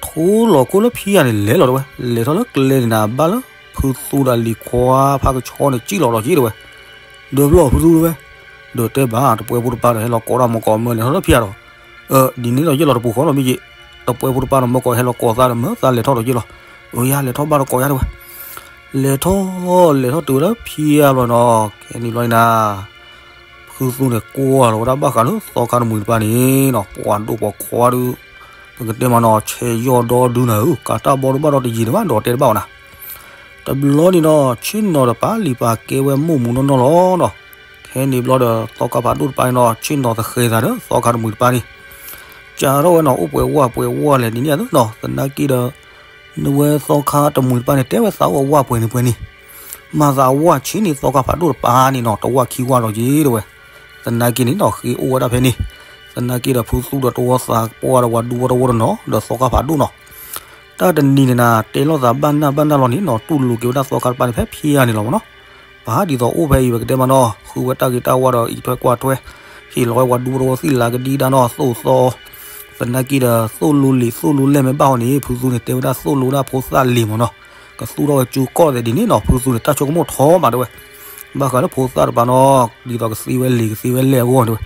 ထိလီၤခိၣ်လၢဖံယါန့ၣ်လဲၤလီၤတဲဝဲ လဲၤထီၣ်လၢကျဲန့ၣ်နၤ ဘၣ်လၢဖုသူဒီးလံၤခွါဖးကဆှီန့ၣ် စံၣ်လီၤဒီးက့ၤတဲဝဲ ဒီးဖျီၣ်ဖုသူတဲဝဲ ဒီးတဲဘၣ် တပှဲၤဖိတပၤဒီးဟဲလီၤကိးတၢ်မ့ၢ်ကိးမၢလဲၤထီၣ်လၢဖံယါဒီး အၢ ဒ်န့ၣ်ဒီးယဲၢ်လီၤတပူၤဃီလီၤမ့ၢ်က့ၤ တပှဲၤဖိတပၤဒီးမၢကိးဟဲလီၤကိးသးဒီးမၢသးလဲၤထီၣ်ဒီးက့ၤလီၤ အၢယါ လဲၤထီၣ်ဘၣ်ဒီးကိးယါတဲဝဲ လဲၤထီၣ် လဲၤထီၣ်တုၤဝဲလၢဖံယါဘျီနီၤ ခဲန့ၣ်ဘျီန့ၣ်နၤ ဖုသူန့ၣ်ကွၢ်လီၤဝဲဒၣ်ဘၣ်ဃးလၢသီခါတမှံၤတပၤန့ၣ်နီၤ ပှၤဒိၣ်ပှၤခွါဒီး ပကတဲမးနီၤ ဆဲးယီၢ်ဒီဒုနၤဧၢ ကၤတၢ်ဘီတဘၣ်ဒီးတယံာ်န့ၣ်ဘၣ်ဒီးတဲတဘၣ်အီၤနၤ တဘျီန့ၣ်နီၤ ဆ့ၣ်နီၤတပၤလံၤပာ်ကဲဝဲမိၢ်မူနီၢ်နီၢ်လီၤနီၤ ခဲန့ၣ်ဘျီဒီး သီခါဖးဒိၣ်တပၤန့ၣ်နီၤ ဆ့ၣ်နီၤသဃဲၤသးဒီးသီခါတမှံၤတပၤန့ၣ် စးထီၣ်ဝဲနီၤ အိၣ်ပှဲၤဝၢ်ပှဲၤဝၢ်လဲၣ်ဒ်န့ၣ်အသိးနီၤ သနာ်က့ဒီး နဝဲသီခါတမှံၤတပၤန့ၣ် တဲဝဲသးအိၣ်အဝၢ်ပှဲၤန့ၣ်ပှဲၤန့ၣ် မၤသးအဝၢ်ဆ့န့ၣ် သီခါဖးဒိၣ်တပၤန့ၣ်နီၤ တဝၢ်ခံဝၢ်လီၤက့ၤတဲဝဲ သနာ်က့န့ၣ်နီၤ ဃ့အိၣ်ဝဲဒၣ်ဖဲန့ၣ် သနာ်က့ဒီးဖုသူဒီးတဝီသးပှၢ်ဒီးပှၤဒူဖိတဝီတနီၤ ဒီးသီခါဖးဒိၣ်နီၤ တၢ်တနံၤန့ၣ်နၤ တဲလိာ်သးဘၣ်နၢ်ဘၣ်နၢ်လီၤန့ၣ်နီၤ တူၢ်လိာ်က့ၤဝဲဒၣ်သီခါတပၤန့ၣ် ဖဲဖံယါန့ၣ်လီၤမ့ၢ်နီၤ ပဟးဒ်သိးအိၣ်ဖဲအံၤ ပကတဲမးနီၤ ဃုဝဲတၢ်ဂ့ၤတၢ်ဝါဒီးအံးထွဲကွၢ်ထွဲ ဟ့ၣ်လီၤဝဲပှၤဒူဖိတဝီသ့ၣ်လၤကဒံဒါနီၤ သိၣ်သီ သနာ်က့ဒီး သိၣ်လိလံာ်သိၣ်လိလဲၢ်မ့ၢ်ဘၣ်ဟီန့ၣ် ဖုသူန့ၣ် တဲဝဲဒၣ်သိၣ်လိဒၣ်ဖိသၣ်လံာ်မ့ၢ်နီၤ ကသူထီၣ်ဝဲကၠိကီၢ်သဲးဒ်န့ၣ်နီၤ ဖုသူန့ၣ် တၢ်ဆိကမိၣ်ထီမးတဲဝဲ ဘၣ်ဃးလၢဖိသၣ်တပၤနီၤ ဒ်သိးကသ့ဝဲလံာ်ကသ့ဝဲလဲၢ်အဂီၢ်တဲဝဲ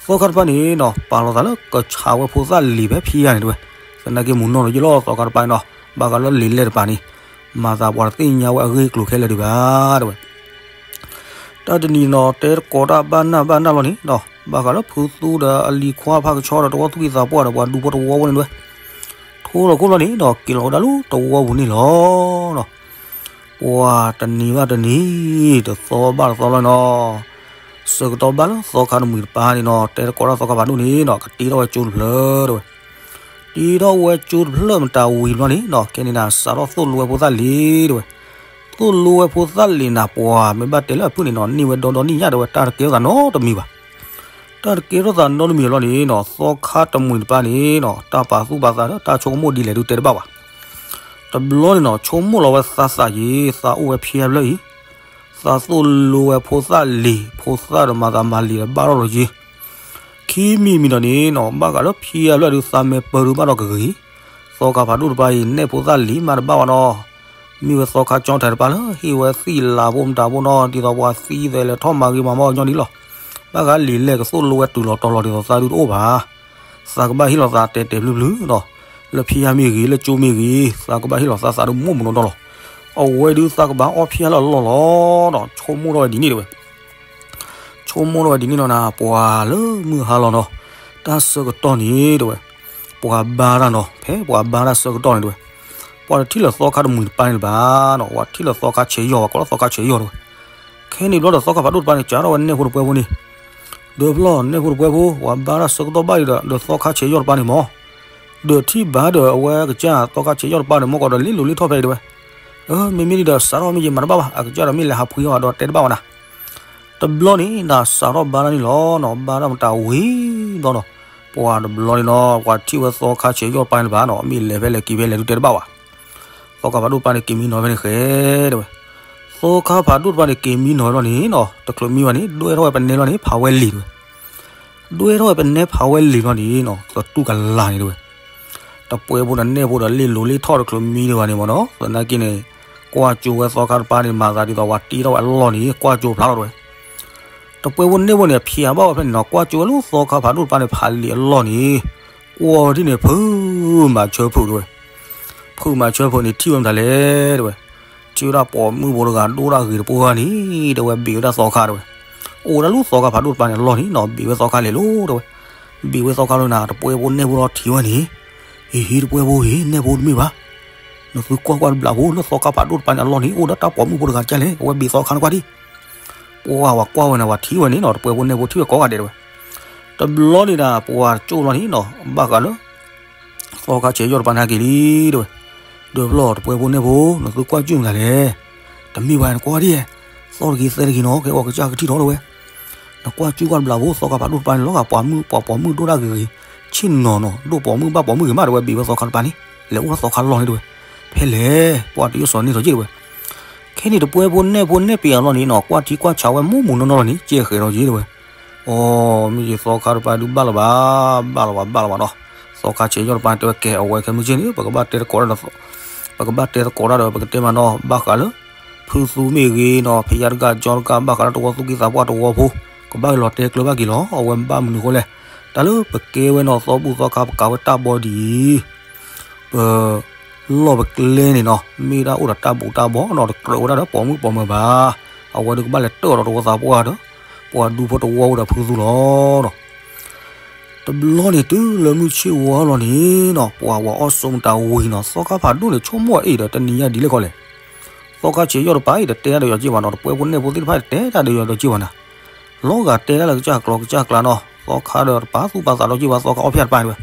သီခါတပၤန့ၣ်နီၤ ပာ်လီၤသးလၢကဆးဝဲဖိသၣ်လံာ်ဖဲဖံယါန့ၣ်တဲဝဲ သ သနာ်က့မုၢ်နီၢ်လီၤယ့ၢ်လီၤ သီခါတပၤန့ၣ်နီၤ, ဘၣ်ဃးလၢလံာ်လဲၢ်တပၤန့ၣ် မၤသးပှၤတသ့ၣ်ညါဝဲအဂ့ၢ်အကျိၤခဲလၢာ်ဒံးဘၣ် တဲဝဲ. တၢ်တနံၤနီၤ တဲသကိးတၢ်ဘၣ်နၢ်ဘၣ်နၢ်လီၤန့ၣ်နီၤ, ဘၣ်ဃးလၢဖုသူဒီးအလံၤခွါဖးကဆှီဒီးတဝီသူၣ်ကံၢ်သးပှၢ်ဒီးပှၤဒူဖိတဝီဖိန့ၣ်တဲဝဲ, ထိလီၤခိၣ်လီၤန့ၣ်ဒီး က့ၤလီၤဝဲဒၣ်လၢတဝီပူၤန့ၣ်လီၤနီၤ. ပှၤတနံၤဘၣ်တနံၤ တသီဘၣ်တသီလီၤနီၤ, ဆၢကတီၢ်ဘၣ်လၢသီခါတမှံၤတပၤန့ၣ်နီၤ တဲသကိးတၢ်သီခါဖးဒိၣ်န့ၣ်နီၤ ကတ့ထီၣ်ဝဲကၠိတဖျၢၣ်တဲဝဲ. တ့ထီၣ်ဝဲကၠိတဖျၢၣ်မတၤဝံၤတဘျီန့ၣ်နီၤ ခဲန့ၣ်နၤ စးထီၣ်သိၣ်လိဝဲဖိသၣ်လံၤတဲဝဲ. သိၣ်လိဝဲဖိသၣ်လံၤနၤ ပှၤမ့ၢ်ဘၣ်တဲလၢအဖုၣ်န့ၣ်နီၤ န့ၢ်ဝဲဒီဒီနံၣ်ညၣ်တဲဝဲ တၢ်တကဲထီၣ်သးနီတမံၤဘၣ်. တၢ်တကဲထီၣ်သးနီတမံၤလီၤန့ၣ်နီၤ သီခါတမှံၤတပၤန့ၣ်နီၤ တၢ်ပာ်သူၣ်ပာ်သးဒီးတၢ်ဆိကမိၣ်ဒ်လဲၣ်ဒုးတဲတဘၣ်ဘၣ်. တဘျီန့ၣ်နီၤ ဆိကမိၣ်လီၤဝဲသးသးယံၤ သးအိၣ်ဝဲဖျါဖျၢၣ်အံၤ သးသိၣ်လိဝဲဖိသၣ်လံၤ ဖိသၣ်ဒီးမၤသးမၤလံၤဒီးဘၣ်ထီၣ်လီၤယံၤ ခံမံၤမံၤဒီးန့ၣ်နီၤ ဘၣ်ဃးလၢဖျါဖျၢၣ်ဒုး သးမဲာ်ပၢၢ်ဒုးဘၣ်ဒီးကဂ့ၤ, သီခါဖးဒိၣ်တပၤအံၤ နဲၣ်ဖိသၣ်လံၤမးတဘၣ်ဘၣ်နီၤ, မ့ၢ်ဝဲသီခါကၠီထၢၣ်တပၤလၢ ဟ့ၣ်ဝဲသံၣ်လၤဖိမတၤဖိနီၤ ဒ်သိးပှၤသံသဲးလဲၤထီၣ်မၤဂ့ၤမၤမီၢ်ညီနုၢ်လီၤ. ဘၣ်ဃးလံာ်လဲၢ်ကသိၣ်လိဝဲတုၤလီၤတီၤလီၤဒ်သိးသးဒုးတအိၣ်ဘၣ် သးကဘၣ်ဟ့ၣ်လီၤသးတဲာ်တဲာ်ဖျုဖျုနီၤ, လၢဖျါဖျၢၣ်မ့ၢ်ဂ့ၤ လၢကၠိမ့ၢ်ဂ့ၤ သးကဘၣ်ဟ့ၣ်လီၤသးသးဒုးမိၢ်မုၢ်နီၢ်နီၢ်လီၤ. အဝဲဒုးသးကဘၣ်အီၣ်ဖျါဖျၢၣ်လၢအလီၢ်လီၤနီၤ ဆိကမိၣ်ထီၣ်ဝဲဒ်န့ၣ်တဲဝဲ ဆိကမိၣ်ထီၣ်ဝဲဒ်န့ၣ်လီၤနၤ ပှၤလၢမုၢ်ဟါလီၤနီၤ, တၢ်ဆၢကတီၢ်န့ၣ်တဲဝဲ, ပှၤဘါတၢ်နီၤ ဖဲပှၤဘါတၢ်ဆၢကတီၢ်န့ၣ်တဲဝဲ, ပှၤတထံၣ်လၢသီခါတမှံၤတပၤန့ၣ်လၢၤဘၣ်နီၤ ပှၤထံၣ်လၢသီခါဆဲးယီၢ်ဘၣ် ကိးလၢသီခါဆဲးယီၢ်တဲဝဲ. ခဲန့ၣ်ဘျီဒီးသီခါဖးဒိၣ်တပၤန့ၣ် စးထီၣ်ဝဲနဲၣ်ဖိတပှဲၤဖိန့ၣ်, ဒီးဖျီၣ်နဲၣ်ဖိတပှဲၤဖိ ပှၤဘါတၢ်ဆၢကတီၢ်ဘၣ်အံၤဒီး ဒီးသီခါဆဲးယီၢ်တပၤန့ၣ်မး ဒီးထံၣ်ဘၣ်ဒီးအဝဲကစၢ်သီခါဆဲးယီၢ်တပၤန့ၣ် မ့ၢ်ကီးဒီးလ့လိၤလ့ထီၣ်ဖဲအံၤတဲဝဲ, မ့မ့ၢ်ဒ်ဒီးစးထီၣ်မ့ၢ်ယမၤတဘၣ်ဘၣ် အကစၢ်ဒီးမ့ၢ်လဲၤဟးဖှံအီၤဒီးတဲတဘၣ်ဘၣ်နၤ. တဘျီန့ၣ်နၤစးထီၣ်ဘါတၢ်န့ၣ်လီၤနီၤ ဘါတၢ်မတၤဝံၤဘျီနီၤ, ပှၤတဘျီန့ၣ်နီၤ ပှၤထံၣ်ဝဲသီခါဆဲးယီၢ်တပၤန့ၣ်လၢၤဘၣ်နီၤ မ့ၢ်လဲၤဖဲလဲၣ်က့ၤဖဲလဲၣ်ဒုးတဲတဘၣ်ဘၣ် သီခါဖးဒိၣ်တပၤန့ၣ် က့ၤမံနီၤဖဲန့ၣ်ဃဲတဲဝဲ, သီခါဖးဒိၣ်တပၤန့ၣ် က့ၤမံနီၤဘျီန့ၣ်နီၤ တချုးမံဘၣ်န့ၣ် ဒွဲၣ်ထီၣ်ဝဲပနဲလီၤန့ၣ် ဖးဝဲလံၤတဲဝဲ, ဒွဲၣ်ထီၣ်ဝဲပနဲဖးဝဲလံၤဘျီန့ၣ်နီၤ သတူၢ်ကလာ်န့ၣ်တဲဝဲ, တပှဲၤဖိဒီးနဲၣ်ဖိဒီးလ့လိၤလ့ထီၣ်တချုးမံဒံးဘၣ်န့ၣ်မးနီၤ သနာ်က့န့ၣ် ကွၢ်ကၠိဝဲသီခါတပၤန့ၣ် မၤသးဒ်သိးပှၤတ့ထီၣ်ဝဲအလီၢ်န့ၣ် ကွၢ်ကၠိဖျါလီၤတဲဝဲ တပှဲၤဖိနဲၣ်ဖိန့ၣ် ဖျါဘၣ်ဝဲဖဲန့ၣ်နီၤ ကွၢ်ကၠိဝဲလၢသီခါဖးဒိၣ်တပၤန့ၣ် ဖးလံာ်အလီၢ်န့ၣ် ကွၢ်ဝဲဒ်န့ၣ် ဖုမၤဆၢဖုးတဲဝဲ, ဖုမၤဆၢဖုးန့ၣ် ထံၣ်ဝဲမတၤလဲၣ်တဲဝဲ, ထံၣ်ဝဲဒၣ်ပိာ်မုၣ်ဖိတဂၤဒိၣ်ဒၣ်ဂ့ၤတပှၢ်န့ၣ် တဲဝဲဘ့ၣ်ဝဲဒၣ်သီခါတဲဝဲ, အိၣ်ဝဲဒၣ်လၢသီခါဖးဒိၣ်တပၤန့ၣ်အလီၢ်န့ၣ်နီၤ ဘ့ၣ်ဝဲသီခါလဲၣ်လိၤတဲဝဲ, ဘ့ၣ်ဝဲသီခါလီၤနၤ တပှဲၤဖိနဲၣ်ဖိလီၤထံၣ်ဝဲန့ၣ် ဟ့ၣ်ဟ့ၣ်တပှဲၤဖိဟ့ၣ် နဲၣ်ဖိတမ့ၢ်ဘၣ် နသုကွၢ်ကွၢ်တဘျီဖိ လၢသီခါဖးဒိၣ်တပၤန့ၣ်အလီၢ်န့ၣ် အိၣ်ဒီးတၢ်ပိာ်မုၣ်ဖိတဂၤကလဲၣ် အဝဲဘ့ၣ်သီခါန့ၣ်ကွၢ်ဒံး, ပှၤဝဲကွၢ်ဝဲန့ၣ် ပှၤထံၣ်ဝဲန့ၣ်နီၤ တပှဲၤဖိနဲၣ်ဖိထံၣ်ဝဲကိးဂၤဒဲးတဲဝဲ, တဘျီန့ၣ်ဒၣ် ပှၤကၠိလီၤန့ၣ်နီၤ ဘၣ်ဃးလၢ သီခါဆဲးယီၢ်တပၤန့ၣ်ဟဲက့ၤလံတဲဝဲ, ဒီးဖျီၣ်တပှဲၤဖိနဲၣ်ဖိ နသုကွၢ်ကၠိမတၤလဲၣ်, တမ့ၢ်ဘၣ်နကွၢ်ဒံး, သီတဂ့ၤသဲတဂ့ၤနီၤ ကဲအီၤကစၢ်ကထံၣ်ထီၣ်တဲဝဲ နကွၢ်ကၠိကွၢ်တဘျီဖိ သီခါဖးဒိၣ်တပၤန့ၣ် လီၤဂာ်ပိာ်မုၣ် ပှၤပိာ်မုၣ်ဒိၣ်ဒၣ်ဂ့ၤဂ့ၤ, ဆ့ၣ်နီၤနီၤ ဒိၣ်ပိာ်မုၣ်ဘၣ်ပိာ်မုၣ်ဂ့ၤမးတဲဝဲ ဘ့ၣ်ဝဲသီခါတပၤန့ၣ်, လဲၤအိၣ်လၢသီခါလီၢ်န့ၣ်တဲဝဲ, ဖဲလဲၣ် ပှၤတယိၣ်စီၤန့ၢ်ထီၣ်က့တဲဝဲ, ခဲန့ၣ်တပှဲၤဖိနဲၣ်ဖိနဲၣ်ပ့ၤအလီၢ်န့ၣ်နီၤ ကွၢ်ထံကွၢ်ဆးဝဲမူးမူးနီၢ်နီၢ်လီၤန့ၣ် ကဲဃဲၤထီၣ်က့တဲဝဲ, အိ မ့ၢ်ယသီခါတပၤဒုးဘၣ်လၢၤဘၣ်, ဘၣ်လၢၤဘၣ် ဘၣ်လၢၤဘၣ်နီၤ, သီခါဆဲးယီၢ်တပၤတဲဝဲ ကဲအဝဲခဲမုၢ်ဆ့ၣ်န့ၣ် ပကဘၣ်တဲသကိးတၢ်ဒီး ပကဘၣ်တဲသကိးတၢ်ဒီး ပကတဲမးနီၤ ဘၣ်ဃးလၢ ဖုသူမ့ၢ်ဂ့ၤနီၤ ဖယါတဂၤကၠီတဂၤ ဘၣ်ဃးလၢတဝီသူၣ်ကံၢ်သးပှၢ်တဝီဖိ ကဘၣ်လီၤတဲကျၢၤဘၣ်က့ၤလီၤ အဝဲဘၣ်မနုၤအဃိလဲၣ်, တၢ်လၢပကဲဝဲနီၤ သီဘူၣ်သီခါ ပကၤဝဲတၢ်ဘီဒ်အံၤ ပ လီၢ်ပကျဲန့ၣ်နီၤ မ့ၢ်ဒၣ်အိၣ်ဒီးတၢ်ဘူၣ်တၢ်ဘီနီၤ တကြၢးဝဲဒၣ်ဒီးပိာ်မုၣ်ပိာ်မၢၤဘၣ်, အဝဲဒုးကဘၣ်လဲၤတၢၢ်ဒီးတဝီသးပှၢ်ဒီး ပှၤဒူဖိတဝီဝဲဒီးဖုသူလီၤနီၤ. တဘျီန့ၣ်တုၤလၢမုၢ်ဆ့ၣ်ဝါလီၤန့ၣ်နီၤ ပှၤဝၤအီၣ်ဆိးမတၤဝံၤနီၤ သီခါဖးဒိၣ်န့ၣ် ဆိကမိၣ်အီၤဒီး တနံၤညါဒ်လဲၣ်ခီလဲၣ်, သီခါဆဲးယီၢ်တပၤအံၤဒီးတဲတၢ်ဒီးယၤက့ၢ်ဘၣ်နီၤ တပှဲၤဖိနဲၣ်ဖိသ့ၣ်တဖၣ်တဲတၢ်ဒီးယၤဒီးက့ၢ်ဘၣ်နၤ လီၤဂာ်တဲဒၣ်လၢကစၢ်ကျီကစၢ်ကျါနီၤ သီခါဒီးတပာ်သူၣ်ပာ်သးဒီးက့ၢ်ဘၣ် သီခါအီၣ်ဖျါတပၤတဲဝဲ,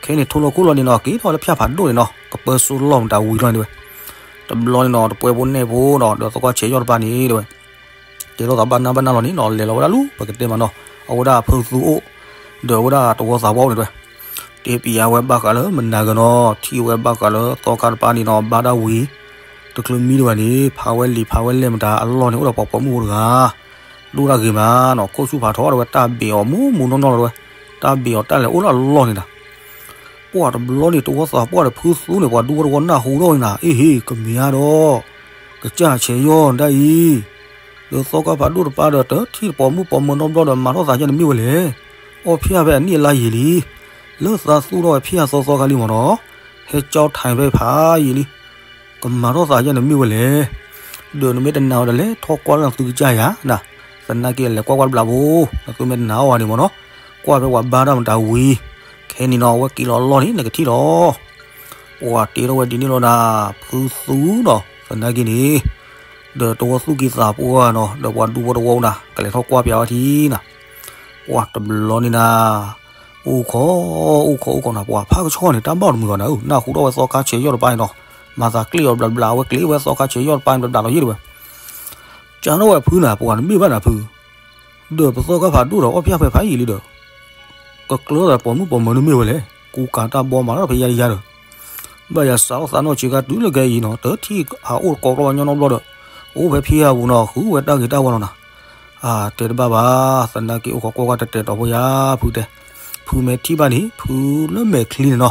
ခဲန့ၣ်ထိလီၤခိၣ်လီၤန့ၣ်နီၤ က့ၤထီၣ်လၢဖၠၣ်ဖးဒိၣ်န့ၣ်နီၤ ကပၢဆူလီၢ်မတၤဝံၤလီၤတဲဝဲ, တဘျီန့ၣ်နီၤ တပှဲၤဖိနဲၣ်ဖိနီၤ ဒီးသီခါဆဲးယီၢ်တပၤန့ၣ်တဲဝဲ တဲလိာ်သးဘၣ်နၢ်ဘၣ်နၢ်လီၤန့ၣ်နီၤ လဲၤလီၤဝဲဒၣ်လူၤ ပကတဲမးနီၤ အဝဲဒၣ်ဖုသူအိၣ် ဒီးအဝဲဒၣ်တဝီသးပှၢ်အိၣ်န့ၣ်တဲဝဲ, တဲပျးဝဲဘၣ်ဃးလၢမနၤဂၤနီၤ ထံၣ်ဝဲဘၣ်ဃးလၢသီခါတပၤန့ၣ်နီၤ ဘါဒၣ်ဝံၤ တချုးမံဒံးဘၣ်န့ၣ် ဖးဝဲလံာ်ဖးဝဲလဲၢ်မတၤအလီၢ်န့ၣ် အိၣ်ဒီးပှၤပိာ်မုၣ်ဖိတဂၤ ဒိၣ်ဒၣ်ဂ့ၤမးနီၤ ခိၣ်ဆူၣ်ဖးထီဒီးဝဲ တၢ်ဘ့ၣ်အီၤမူးမူးနီၢ်နီၢ်လီၤတဲဝဲ, တၢ်ဘ့ၣ်အီၤတၢ်လဲၤအိၣ်လၢအလီၢ်န့ၣ်ဒီး ပှၤတဘျီန့ၣ် တဝီသးပှၢ်ဒီးဖုသူန့ၣ် ပှၤဒူဖိတဝီနၢ်ဟူထီၣ်န့ၣ်နၤ အ့ဟ့ ကမ့ၢ်ဧါဒီး ကစၢ်ဆဲးယီၢ်ဒၣ်အံၤ ဒီးသီခါဖးဒိၣ်တပၤဒီး တထံၣ်ပိာ်မုၣ်ပိာ်မၢၤနီတဘျီဒီး မၤထီၣ်သးယဲၢ်န့ၣ်မ့ၢ်ဝဲလဲၣ်, အီၣ်ဖၠၣ်ဖဲအနံၣ်အလါယံာ်လံ, လၢသးသူၣ်ထီၣ်ဝဲဖဲအသီသီခါလံမ့ၢ်နီၤ, ဟဲကၠီထၣ်ဖဲဖးယံာ်လံ, ကမၤထီၣ်သးယါန့ၣ်မ့ၢ်ဝဲလဲၣ်, ဒီးနမ့ၢ်တနာ်အီၤဒီးလဲၤထီၣ်ကွၢ်လၢနသုကစၢ်ယၤနၤ, သနာ်က့လဲၤကွၢ်ကွၢ်တဘျီဖိ, နသုမ့ၢ်တနာ်အီၤန့ၣ်မ့ၢ်နီၤ, ကွၢ်ဖဲပှၤဘါတၢ်မတၤဝံၤ, ခဲန့ၣ်နီၤ အဝဲက့ၤလီၤအလီၢ်န့ၣ် နကထံၣ်လီၤ. ပှၤတ့ထီၣ်ဝဲဒ်န့ၣ်လီၤနၤ, ဖုသူနီၤ သနာ်က့န့ၣ်, ဒီးတဝီသူၣ်က့သးပှၢ်နီၤ ဒီးပှၤဒူဖိတဝီနၤ ကလဲၤထီၣ်ကွၢ်ပၠးဝဲထံနၤ, ပှၤတဘျီန့ၣ်နၤ, အိၣ်ခိး, အိၣ်ခိး အိၣ်ခိးနၤ ပှၤဖးကဆှီန့ၣ် တၢ်ဘၣ်တမုာ်ဘၣ်နၤဧၢ, နၢ်ဟူထီၣ်ဝဲသီခါဆဲးယီၢ်တပၤန့ၣ်နီၤ, မၤသးကျ့အီၤဘျးဘျး အဝဲကျ့ဝဲသီခါဆဲးယီၢ်တပၤန့ၣ် ဘျးဘျးလီၤယ့ၢ်တဝဲ ကၢထီၣ်ဝဲဖုနၤ ပှၤနမ့ၢ်ဘၣ်နၤဖု, ဒီးပသီခါဖးဒိၣ်ဒီးအီၣ်ဖျါဖဲဖးယံာ်လံဒီး, ကကျၢသးပိာ်မုၣ်ပိာ်မၢၤနမ့ၢ်ဝဲလဲၣ်, ကူကၤတၢ်ဘီမးလီၤဖဲယါယါဒီး, ဘၣ်ယၤစးထီၣ်သးနီၢ်ဆံးကါတုၤလၢကဲအံၤနီၤ တထံၣ်ဟးအိၣ်ကိးကျီၢ်ညီနီတဘျီဒီး, အိၣ်ဖဲဖံဟးပူၤနီၤ ဃုဝဲတၢ်ဂ့ၤတၢ်ဝါလီၤနၤ, အတဲတဘၣ်ဘၣ်, သနာ်က့အိၣ်ခိးကွၢ်ကွၢ်တဲတဲတီၤဖိယါဖုတဲ, ဖုမ့ၢ်ထံၣ်ဘၣ်န့ၣ် ဖုလၢမဲာ်ချံန့ၣ်နီၤ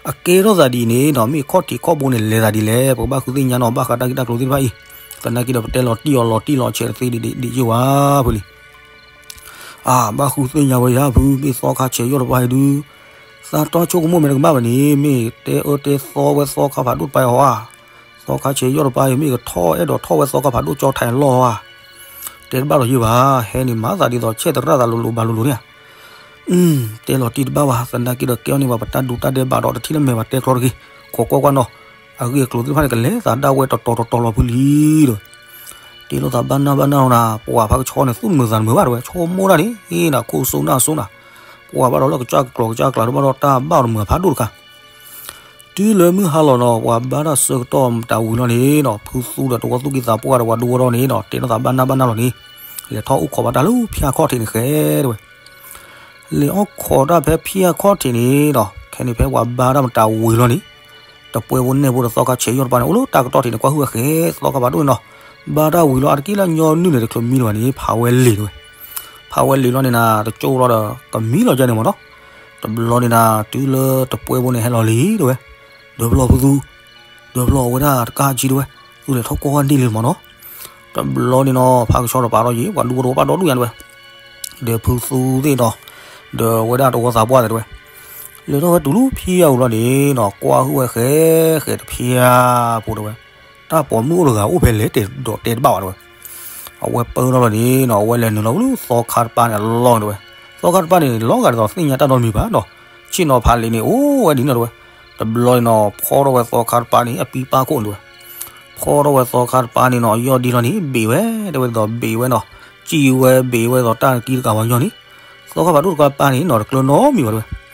အကဲထီၣ်သးဒ်န့ၣ်နီၤ မ့ၢ်ခီၣ်ထံးခီၣ်ဘိန့ၣ်လဲၤသးဒ်လဲၣ် ပကဘၣ်ဃုသ့ၣ်ညါနီၤ ဘၣ်ဃးတၢ်ဂ့ၢ်တၢ်ကျိၤသ့ၣ်တဖၣ်အံၤ, သနာ်က့ဒီးပတဲလီၤတံၢ်အီၤလီၤတံၢ်လီၤဆဲးတသ့ဒ်ယ့ၢ်ဝဲဖုလံ, အါ ဘၣ်ဃုသ့ၣ်ညါဝဲယါဖု မ့ၢ်သီခါဆဲးယီၢ်တပၤအံၤဒုး, သးတီဆိကမိၣ်မဲာ်တကဘၣ်ဘၣ်န့ၣ် မ့ၢ်တဲအၢတဲသီဝဲသီခါဖးဒိၣ်တပၤအံၤဟီဧါ, သီခါဆဲးယီၢ်တပၤအံၤ မ့ၢ်ကထီၣ်အဲၣ်ဒိးထီၣ်ဝဲသီခါဖးဒိၣ်ကၠီထၣ်အလီၢ်ဧါ, တဲတဘၣ်ဒီးယ့ၢ်ဘၣ်, ဟဲန့ၣ်မၤသးဒ်သိးဆဲးသရၣ်သးလိၤလိၤဘၣ်လိၤလိၤန့ၣ်ဧါ တဲလီၤတံၢ်တဘၣ်ဘၣ် သနာ်က့ဒီးကဲအီၤန့ၣ်ဘၣ် ပတၢ်ဒူတၢ်ဒဲးဘးဒီးတထံၣ်လၢမဲာ်ဘၣ်တဲကျီတဂ့ၤ, ခိးကွၢ်ကွၢ်နီၤ, အဂ့ၢ်အကျိၤသ့ၣ်တဖၣ်န့ၣ် ကလဲၤသးဒၣ်ဝဲတတီၤတတီၤလီၤဖုလံဒီး, တ့လိာ်သးဘၣ်နၢ်ဘၣ်နၢ်လီၤနၤ ပှၤဖးကဆှီန့ၣ် သူၣ်တမုာ်သးတမုာ်ဘၣ်တဝဲ ဆိကမိၣ်တၢ်န့ၣ် အ့နၤခိၣ်စိနၢ်စိနၤ, ပှၤဘၣ်ဒီးလၢကစၢ်ကကျီၤကစၢ်ကျါတဘၣ်ဒီးတၢ်ဘၣ်အီၤတမုာ်အဖးဒိၣ်တခါ တုၤလၢမုၢ်ဟါလီၤနီၤ ပှၤဘါတၢ်ဆၢကတီၢ်မတၤဝံၤလီၤန့ၣ်နီၤ ဖုသူဒီးတဝီသူၣ်က့သးပှၢ်ဒီးပှၤဒူဖိဒီးန့ၣ်နီၤ တ့ထီၣ်သးဘၣ်နၢ်ဘၣ်နၢ်လီၤန့ၣ်, လဲၤထီၣ်အိၣ်ခိးဘၣ်တၢ်လၢဖၠါခီၣ်ထံးန့ၣ်ဃဲတဝဲ, လဲၤအိၣ်ခိးတၢ်ဖဲဖၠါခီၣ်ထံးန့ၣ်နီၤ ခဲန့ၣ်ဖဲပှၤဘါတၢ်မတၤဝံၤလီၤန့ၣ်, တပှဲၤဖိနဲၣ်ဖိဒီးသီခါဆဲးယီၢ်တပၤန့ၣ် အိၣ်လၢတၢ်ကတီၢ်ထံးန့ၣ် ကွၢ်ဟုၣ်ဝဲဃဲသီခါဖးဒိၣ်န့ၣ်နီၤ, ဘါတၢ်ဝံၤလီၤအါတက့ၢ်လၢညီနုၢ်န့ၣ် တချုးမံလၢၤဘၣ်န့ၣ် ဖးဝဲလံၤတဝဲ ဖးဝဲလံၤလီၤန့ၣ်နၤ တကၠိလီၤဒီး ကမံလီၤကၢန့ၣ်မ့ၢ်နီၤ, တဘျီန့ၣ်နၤ တုၤလၢတပှဲၤဖိန့ၣ်ဟဲလီၤလံတဝဲ, ဒၢဖျီၣ်ဖုသူ, ဒၢဖျီၣ်အဝဲဒၣ်တကးကံတဝဲ, သုလဲၤထီၣ်ကွၢ်ဝဲန့ၢ်လံမ့ၢ်နီၤ, တဘျီန့ၣ်နီၤ ဖးကဆှီတပၤလီၤယံၤ ပှၤဒူဖိတဝီဘၣ်ဒီဒူၣ်ညါတဝဲ, ဒီးဖုသူသ့ၣ်ဒီး, ဒီးဝဲဒၣ်တဝီသးပှၢ်သ့ၣ်တဝဲ, လဲၤထီၣ်ဝဲတုၤလၢဖၠါအပူၤလီၤန့ၣ်နီၤ ကွၢ်ဟုၣ်ဝဲဃဲဃဲတဖၠါဖိတဝဲ, တၢ်ပိာ်မုၣ်အိၣ်တဂၤအိၣ်ဖဲလဲၣ်တဲဒီးတဲတဘၣ်ဘၣ်တဝဲ အဝဲပၢထီၣ်လီၤန့ၣ်နီၤ အဝဲလဲၤနုာ်လီၤလၢသီခါတပၤန့ၣ်အလီၢ်န့ၣ်တဝဲ, သီခါတပၤန့ၣ် လီၤဂာ်ဒ်သိးသ့ၣ်ညါတၢ်နီတမံၤဘၣ်နီၤ, ဆ့ၣ်နီၤဖးလံာ်န့ၣ် အိၣ်ဝဲဒ်န့ၣ်တဝဲ, တဘျီန့ၣ်နီၤ ဖီထီၣ်ဝဲသီခါတပၤန့ၣ် အပံပာ်ခိၣ်န့ၣ်တဝဲ, ဖီထီၣ်ဝဲသီခါတပၤန့ၣ်နီၤ အယီၢ်ဒ်လီၤန့ၣ် ဘ့ၣ်ဝဲ တဲဝဲဒ်သိးဘ့ၣ်ဝဲနီၤ, စံၣ်ဝဲဘ့ၣ်ဝဲဒ်သိးတၢ်ကံတကးဝဲညီန့ၣ်, သီခါဖးဒိၣ်တပၤန့ၣ်နီၤ တကျၢၤနီတမံၤဘၣ်တဝဲ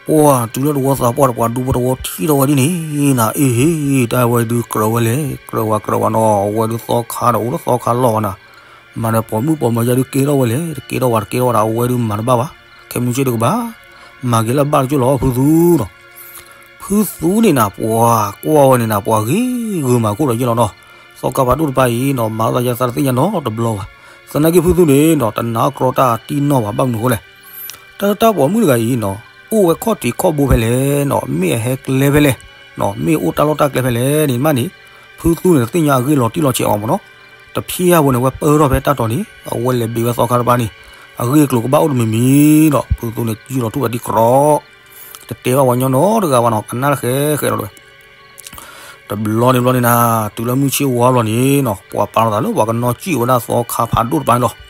ပှၤတုၤလၢတဝီသးပှၢ်ဒီးပှၤဒူဖိတဝီထံၣ်ထီၣ်ဝဲဒ်န့ၣ်နၤ အ့ၣ်ဟ့ၣ် တၢ်ဝဲဒုးကြၢးဝဲလဲၣ် ကြၢးဝဲကြၢးဝဲနီၤ အဝဲဒုးသီခါဒီးအိၣ်လၢသီခါလီၢ်ဝဲနၤ, မၤဒီးပိာ်မုၣ်ပိာ်မၢၤယါဒုးကဲထီၣ်ဝဲလဲၣ် တကဲထီၣ်ဝဲတကဲထီၣ်ဝဲဒၣ် အဝဲဒုးမၤတဘၣ်ဘၣ်, ခဲမုၢ်ဆ့ၣ်ဒုးကဘၣ် မၤက့ၤလၢဘၣ်တကၠိၢ်လီၤဖုသူနီၤ, ဖုသူန့ၣ်နၤ ပှၤကွၢ်ဝဲန့ၣ်နၤ ပှၤဂ့ၤဂုာ်မၤခိၣ်ဒီးယဲၢ်လီၤနီၤ, သီခါဖးဒိၣ်တပၤအံၤနီၤ မၤသးယါသးတသ့ၣ်ညါနီတဘျီဘၣ်, သနာ်က့ဖုသူန့ၣ်နီၤ တနာ်အီၤကြီတၢ်တံၢ်နီၢ်ဘၣ် ဘၣ်မနုၤအဃိလဲၣ် တၢ်တၢ်ပိာ်မုၣ်တဂၤအံၤနီၤ အိၣ်ဝဲခီၣ်ထံးခီၣ်ဘိဖဲလဲၣ်နီၤ မ့ၢ်အဟဲကျဲဖဲလဲၣ်နီၤ မ့ၢ်အိၣ်တၢ်လီၢ်တၢ်ကျဲဖဲလဲၣ်န့ၣ်မးန့ၣ် ဖုသူန့ၣ်တသ့ၣ်ညါအဂ့ၢ်လီၤတံၢ်လီၤဆဲးအီၤမ့ၢ်နီၤ, တဖျါဖိန့ၣ် ဝဲပၢထီၣ်ဖဲတၢ်တီၤန့ၣ် အဝဲလဲၤဘ့ၣ်ဝဲသီခါတပၤန့ၣ် အဂ့ၢ်အကျိၤကဘၣ်အိၣ်တမံၤမံၤဒီး ဖုသူန့ၣ် ယုၢ်လီၤထူၣ်ပှၤဒံးကြီ တတဲဘၣ်ပှၤညီနီတဂၤဘၣ်နီၤ ကနၣ်တဃဲဃဲလီၤတဝဲ တဘျီန့ၣ်ဘျီန့ၣ်နၤ တုၤလၢမုၢ်ဆ့ၣ်ဝါဘျီန့ၣ်နီၤ ပှၤပာ်လီၤသးလၢပှၤကနီၣ်စံၣ်ဝဲဒၣ်သီခါဖးဒိၣ်တပၤန့ၣ်လီၤ.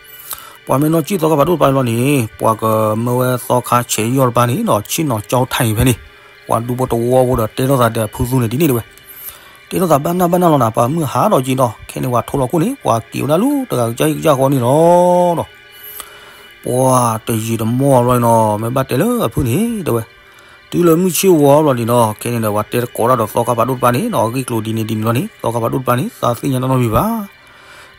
ပှၤမ့ၢ်နီၣ်စံၣ်သီခါဖးဒိၣ်တပၤန့ၣ်ဘျီန့ၣ် ပှၤကမၢဝဲသီခါဆဲးယီၢ်တပၤန့ၣ်နီၤ ဆ့ၣ်နီၤကၠီထၣ်အံၤဖဲန့ၣ် ပှၤဒူဖိတဝီဖိဒီးတဲထီၣ်သးဒီးဖုသူန့ၣ်ဒ်န့ၣ်တဝဲ တဲထီၣ်သးဘၣ်နၢ်ဘၣ်နၢ်လီၤနၤ ပှၤမုၢ်ဟါဒီးက့ၤနီၤ ခဲန့ၣ်ပှၤထိလီၤခိၣ်န့ၣ် ပှၤက့ၤဝဲဒၣ်လၢတဂၤကစၢ်ယကစၢ်ဃီန့ၣ်လီၤ. ပှၤတယံာ်တမီၢ်ဘျီန့ၣ်နီၤ မ့ၢ်ဘၣ်တဲလၢအဖုန့ၣ် တဲဝဲ တုၤလၢမုၢ်ဆ့ၣ်ဝါဘျီန့ၣ်နီၤ ခဲန့ၣ်ဒီး ပှၤတဲသကိးတၢ်ဒီးသီခါဖးဒိၣ်တပၤန့ၣ်နီၤ အဂ့ၢ်ကျိၤဒ်န့ၣ်ဒ်န့ၣ်လီၤန့ၣ် သီခါဖးဒိၣ်တပၤန့ၣ် သးသ့ၣ်ညါနီတမံၤဘၣ်.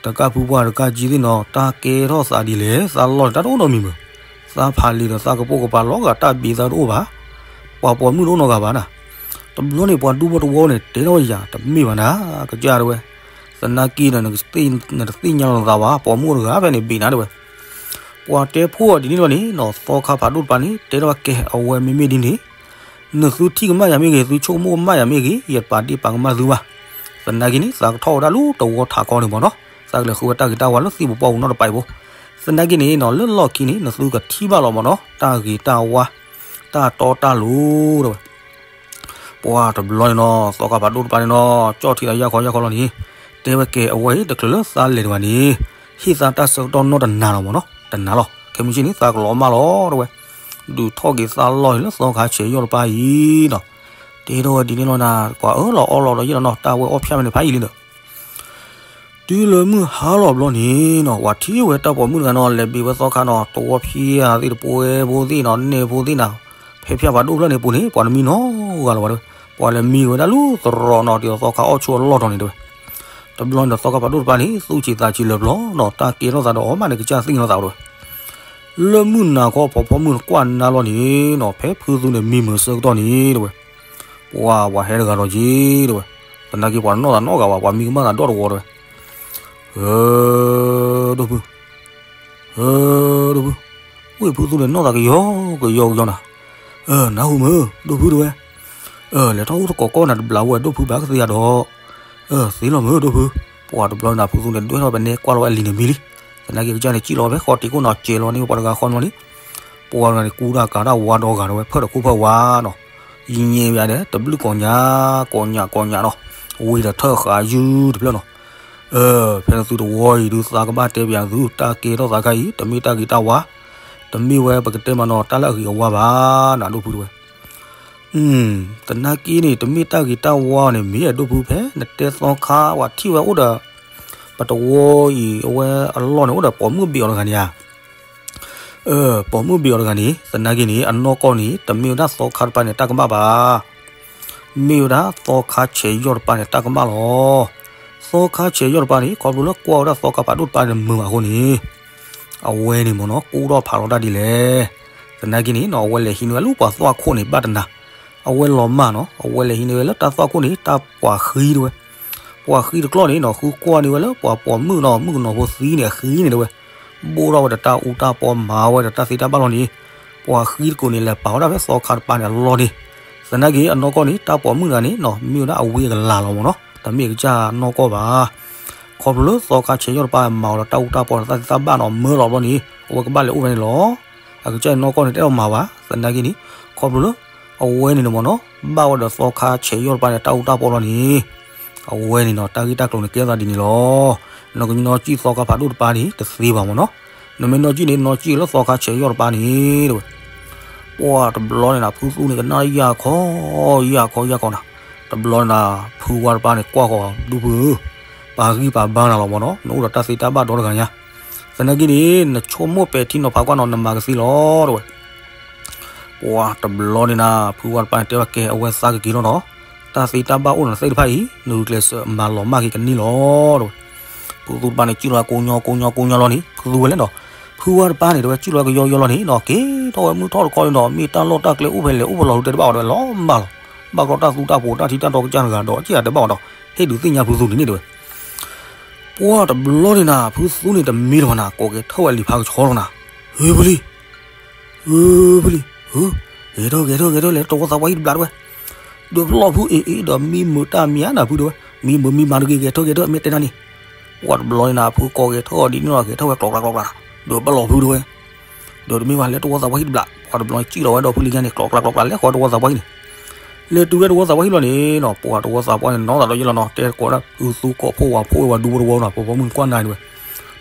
တကၢ်ဖုပှၢ်တကၢ်ကၠံသ့ၣ်နီၤ တၢ်ကဲထီၣ်သးဒ်လဲၣ် သးလီၢ်န့ၣ် တၢ်တအိၣ်နီတမံၤမုၢ် သးဖးလံာ်ဒီးသးကပိာ်ကပၤလီၤဂာ် တၢ်ဘံးသးတအိၣ်ဘၣ် ပှၤပိာ်မုၣ်တအိၣ်နီတဂၤဘၣ်နၤ. တဘျီန့ၣ် ပှၤဒူဖိတဝီန့ၣ် တဲထီၣ်ဝဲယၤ တမ့ၢ်ဘၣ်နၤ ကစၢ်တဲဝဲ သနာ်က့ဒီး နတသ့ၣ်ညါလီၤသးဘၣ် ပိာ်မုၣ်အိၣ်တဂၤဖဲန့ၣ် ဘ့ၣ်နၤတဲဝဲ. ပှၤတဲဖှိၣ်အီၤဒ်န့ၣ်လီၤန့ၣ်နီၤ သီခါဖးဒိၣ်တပၤန့ၣ် တဲထီၣ်ဝဲကဲ အဝဲမ့မ့ၢ်ဒ်န့ၣ် နသုထံၣ်ကမၣ်ယၤမ့ၢ်ဂ့ၤ သုဆိကမိၣ်ကမၣ်ယၤမ့ၢ်ဂ့ၤ ယပာ်ဒ့ၣ်ပာ်ကမၣ်သုဘၣ်. သနာ်က့န့ၣ် သးကထီၣ်ဝဲဒၣ်လၢတဝီထးခီန့ၣ်မ့ၢ်နီၤ သးကလဲၤဃုဝဲတၢ်ဂ့ၤတၢ်ဝါလၢသံၣ်ပူၤပှၢ်ပူၤနီတပၤအံၤဖိ သနာ်က့န့ၣ်နီၤ လၢလီၢ်ခံန့ၣ် နသုကထံၣ်ဘၣ်လီၤမ့ၢ်နီၤ တၢ်ဂ့ၤတၢ်ဝါ တၢ်တီတၢ်လိၤ တဲဝဲ. ပှၤတဘျီန့ၣ်နီၤ သီခါဖးဒိၣ်တပၤန့ၣ်နီၤ ကၠီၣ်ထံဒီးယၢ်ခီယၢ်ခီလီၤန့ၣ်, တဲဝဲကဲ အဝဲအံၤ တချုးလၢသးလဲၤတဂၤန့ၣ်, ဟ့ၣ်သးတၢ်ဆၢကတီၢ်နီၢ်တနၤလီၤမ့ၢ်နီၤ, တနၤလီၤ. ခဲမုၢ်ဆ့ၣ်န့ၣ် သးကလီၤမၢ်လီၤ တဲဝဲ. ဒုးထီၣ်က့ၤသးလီၢ်န့ၣ်လၢသီခါဆဲးယီၢ်တပၤအံၤနီၤ. တဲထီၣ်ဝဲဒ်န့ၣ်လီၤနၤ, ပှၤအၢၣ်လီၤအီလီၤဒီးယဲၢ်လီၤနီၤ, တၢ်ဝဲအီၣ်ဖျါမဲာ်န့ၣ်ဖးယံာ်လံဒီး တုၤလၢမုၢ်ဟါလီၤဘျီန့ၣ်နီၤ, ပှၤထံၣ်ဝဲတၢ်ပိာ်မုၣ်တဂၤနီၤ လဲၤဘ့ၣ်ဝဲသီခါနီၤ, တဝီဖျါသ့ၣ်တပှဲၤဖိသ့ၣ်နီၤ, နဲၣ်ဖိသ့ၣ်နၤ, ဖဲဖၠၣ်ဖးဒိၣ်ဖျၢၣ်န့ၣ်ပူၤန့ၣ် ပှၤတမံနီတဂၤလၢၤဘၣ်တဲဝဲ. ပှၤလဲၤမံဝဲဒၣ်လူသရီနီၤ ဒ်သိးသီခါအီၣ်ဆိအလီၢ်တီၤန့ၣ်တဲဝဲ. တဘျီန့ၣ်ဒီးသီခါဖးဒိၣ်တပၤန့ၣ် သူၣ်ဆံးသးဆံးလၢာ်ပျီနီၤ, တၢ်ကဲထီၣ်သးဒီးအီၤမးန့ၣ် ကစၢ်သ့ၣ်နီၣ်သးတဲဝဲ. လၢမုၢ်နၤခီ ဖီဖီမုၢ်နကွၢ်နါလီၤန့ၣ်နီၤ, ဖဲဖုသူန့ၣ်မံမုာ်ဆၢကတီၢ်န့ၣ်တဲဝဲ. ပှၤ ပှၤဟဲတဂၤဒီးက့ၤတဲဝဲ, သနာ်က့ပှၤတနီၣ်သးနီတဂၤဘၣ်, ပှၤမံကမၣ်သးဒီတဝီတဲဝဲ. ဧၢ, ဒိၣ်ဖု, ဧၢ, ဒိၣ်ဖု, ဝ့ၢ်ဖုသူန့ၣ်နီၣ်သးကယီကယီကယီနၤ. ဧၢ, နၢ်ဟူမုၢ် ဒိၣ်ဖုတဲဝဲ. ဧၢ, လဲၤထီၣ်အိၣ်သကိးကီၢ်နၤတဘျးဝဲ ဒိၣ်ဖုဘၣ်ကသ့ဧါဒီး. ဧၢ, သ့လီၤမုၢ် ဒိၣ်ဖု. ပှၤတဘျီန့ၣ် ဖုသူန့ၣ် ဒွဲၣ်ထီၣ်ဖဲန့ၣ်ကွၢ်လီၤဝဲအလံၤန့ၣ်မံလံ. သနာ်က့ကစၢ်န့ၣ် စံၣ်လီၤဖဲဃီတံၤခိၣ်နီၤ စဲးလီၤန့ၢ်ပှၤတဂၤဃီန့ၣ်လီၤန့ၣ်, ပှၤတဂၤန့ၣ် ကူတၢ်ကၤတၢ်ဝါဒီဂၤတဲဝဲ ဖၢၣ်တခိၣ်ဖၢၣ်ဝါနီၤ, ယညဲဝဲဒၣ် တဘျုးကိးညါ ကိးညါကိးညါနီၤ, ဝံၤဒီးထၢၣ်ဃာ်ယုၢ်တဖျၢၣ်နီၤ. အၢ, ဖဲနသုတဝီအံၤဒုး သးကဘၣ်တဲပျးသု တၢ်ကဲထီၣ်သးခါအံၤ တမ့ၢ်တၢ်ဂ့ၤတၢ်ဝါ, တမ့ၢ်ဝဲပကတဲမးနီၤ တၢ်လၢအဂ့ၤအဝါဘၣ်နၤ ဒိၣ်ဖုတဲဝဲ. သနာ်က့န့ၣ် တမ့ၢ်တၢ်ဂ့ၤတၢ်ဝါန့ၣ် မ့ၢ်ဒိၣ်ဖု ဖဲနတဲသီခါ ပှၤထံၣ်ဝဲအိၣ်ဒီး ပတဝီအံၤ အဝဲအလီၢ်န့ၣ် အိၣ်ဒီးပိာ်မုၣ်ဘ့ၣ်အီၤတဂၤန့ၣ်ဧါ. အၢ, ပိာ်မုၣ်ဘ့ၣ်အီၤတဂၤန့ၣ် သနာ်က့န့ၣ် အနီၢ်ကီၢ်န့ၣ် တမ့ၢ်ဝဲဒၣ်သီခါတပၤန့ၣ် တၢ်ကမၣ်ဘၣ်. မ့ၢ်ဝဲဒၣ်သီခါဆဲးယီၢ်တပၤန့ၣ် တၢ်ကမၣ်လီၤ. သီခါဆဲးယီၢ်တပၤန့ၣ် ခီဖျိလၢကွၢ်ဝဲဒၣ်သီခါဖးဒိၣ်တပၤန့ၣ် မုာ်ဘၣ်အဃိန့ၣ် အဝဲန့ၣ်မ့ၢ်နီၤ ကူထီၣ်ဖးလီၤတၢ်ဒ်လဲၣ်. သနာ်က့န့ၣ်နီၤ အဝဲလဲၤဟံးန့ၢ်ဝဲလၢပှၤသွၣ်ခိၣ်န့ၣ် ဘၣ်တနၤ, အဝဲလီၤမၢ်နီၤ အဝဲလဲၤဟံးန့ၢ်ဝဲလၢတၢ်သွၣ်ခိၣ်န့ၣ် တၢ်ပှၤဃံတဲဝဲ. ပှၤဃံတကျီၢ်န့ၣ်နီၤ ဃုကွၢ်န့ၢ်ဝဲလၢပှၤပိာ်မုၣ်နီၤ မုၣ်ကနီၤဖိသံန့ၣ် အဃံန့ၣ်တဲဝဲ. ဘိၣ်ထီၣ်ဝဲဒီးတၢ်အူတၢ်ပီ မၤဝဲဒီးတၢ်သ့တၢ်ဘၣ်လီၤန့ၣ်, ပှၤဃံတကိးန့ၣ် လဲၤပာ်ဝဲဒၣ်ဖဲသီခါတပၤန့ၣ်အလီၢ်န့ၣ်. သနာ်က့အနီၢ်ကီၢ်န့ၣ် တၢ်ပိာ်မုၣ်တဂၤန့ၣ်နီၤ မ့ၢ်ဝဲဒၣ်အဝံအကလၤလီၤမ့ၢ်နီၤ, တမ့ၢ်အကစၢ်နီၢ်ကီၢ်ဘၣ်. ခီဖျိလၢသီခါဆဲးယီၢ်တပၤမၤအီၤဒီးတၢ်အူတၢ်ပီဒီးတၢ်သ့တၢ်ဘၣ်နီၤ မၢလီၤဘျီန့ၣ် အဝဲကဘၣ်လဲၤအိၣ်ဖဲန့ၣ်လီၤ. အကစၢ်အနီၢ်ကီၢ်န့ၣ် တအဲၣ်ဒိးမၤဘၣ်. သနာ်က့န့ၣ် ခီဖျိလၢ အဝဲန့ၣ်န့ၣ်မ့ၢ်နီၤ ဘၣ်ဝဲဒီးသီခါဆဲးယီၢ်တပၤန့ၣ် တၢ်အူတၢ်ပီလီၤန့ၣ်, အဝဲန့ၣ်နီၤ တၢ်ဂ့ၢ်တၢ်ကျိၤန့ၣ် ကဲထီၣ်သးဒ်န့ၣ်လီၤ. နကညီကံၣ်သီခါဖးဒိၣ်တပၤန့ၣ် တသ့ဘၣ်မ့ၢ်နီၤ. နမ့ၢ်ညီကံၣ်န့ၣ် ညီကံၣ်လၢသီခါဆဲးယီၢ်တပၤန့ၣ်တဲဝဲ. ပှၤတဘျီန့ၣ်နၤ ဖုသူန့ၣ် ကနၣ်ယၢ်ခီ ယၢ်ခီ ယၢ်ခီနၤ. တဘျီန့ၣ်နၤ ဖုဝါတပၤန့ၣ် ကွၢ်ဃီၤ ဒိၣ်ဖုဧၢ, ပာ်ဂံၢ်ပာ်ဘါနၤလီၤမ့ၢ်နီၤ, နအိၣ်ဒီးတၢ်သ့တၢ်ဘၣ်ဒီတဂၤညါ. သနာ်က့န့ၣ် နဆိကမိၣ်ပဲာ်ထံနီၤဖးကွၢ်နီၤ နမၤကသ့လီၤတဲဝဲ. ပှၤတဘျီန့ၣ်နၤ ဖုဝါတပၤန့ၣ် တဲဝဲကဲ အဝဲသးကက့ၤလီၤနီၤ, တၢ်သ့တၢ်ဘၣ်အိၣ်ဒီးနသ့ၣ်တဖၣ်အံၤ နဂုာ်ကျဲးစၢးမၤလီၤမၢ်က့ၤကန့ၢ်လီၤတဲဝဲ. ဖုသူတပၤန့ၣ် စံၣ်လီၤကိညီကိညီကိညီလီၤန့ၣ် ဖုသူဝဲလဲၣ်နီၤ, ဖုဝါတပၤန့ၣ်တဲဝဲ စံၣ်လီၤကယီကယီလီၤန့ၣ်နီၤ, က့ၤထီၣ်ဝဲမုၢ်ထီၣ်တခီန့ၣ်နီၤ မ့ၢ်တၢ်လီၢ်တၢ်ကျဲအိၣ်ဖဲလဲၣ်အိၣ်ဖဲလဲၣ် တဲတဘၣ်အီၤဒီး လီၤမၢ်လီၤ. ဘၣ်ကျီတၢ်သူတၢ်ပိးတၢ်ထံတၢ်တီကစၢ်တဂၤဒီး က့ၤတဲဘၣ်အီၤဒီး ဟ့ၣ်ဒုးသ့ၣ်ညါဖုသူန့ၣ်န့ၣ်တဲဝဲ. ပှၤတဘျီန့ၣ်နၤ ဖုသူန့ၣ်တမံလၢၤဘၣ်နၤ ကိးက့ၤထီၣ်ဝဲလံာ်ဖးကဆှီလီၤနၤ, ဧၢ ဖုလံ ဧၢ ဖုလံ, ဂဲၤထၢၣ်ဂဲၤထၢၣ်ဂဲၤထၢၣ် လဲၤတဝီသးပှၢ်ဟံၣ်တဘျးတဲဝဲ. ဒုးပလီၢ်ဖုအ့ၣ်အ့ၣ်ဒီးမံမုာ်တၢ်မံၤဧါနၤဖုတဲဝဲ, မံမုာ်မံမၤတဂ့ၤ ဂဲၤထၢၣ်ဂဲၤထၢၣ် မ့ၢ်တဲနၤန့ၣ်. ပှၤတဘျီန့ၣ်နၤ ဖုကိးက့ၤထီၣ်ဒ်န့ၣ်လီၤ ဂဲၤထၢၣ်ဝဲကျီကျါကျီကျါ, ဒုးပလီၢ်ဖုတဲဝဲ. ဒုးတမ့ၢ်ဘၣ် လဲၤတဝီသးပှၢ်ဟံၣ်တဘျး, ပှၤတဘျီန့ၣ် စံၣ်လီၤဝဲဒီးဖုလံၤညါန့ၣ် ကျီကျါကျီကျါ လဲၤဃီတဝီသးပှၢ်ဟံၣ်န့ၣ်. လဲၤတုၤဝဲတဝီသးပှၢ်ဟံၣ်လီၤန့ၣ်နီၤ ပှၤတဝီသးပှၢ်န့ၣ် နီၢ်သးဒီးယဲၢ်လီၤနီၤ တဲကိးဝဲဒၣ်ဖုသူကိးဖှိၣ်ဝၤဖှိၣ်ဝဲ ဝၤဒူဖိတဝီနီၤ ပှၤပိာ်မုၣ်န့ၣ်ကွၢ်နါန့ၣ်ဝဲ.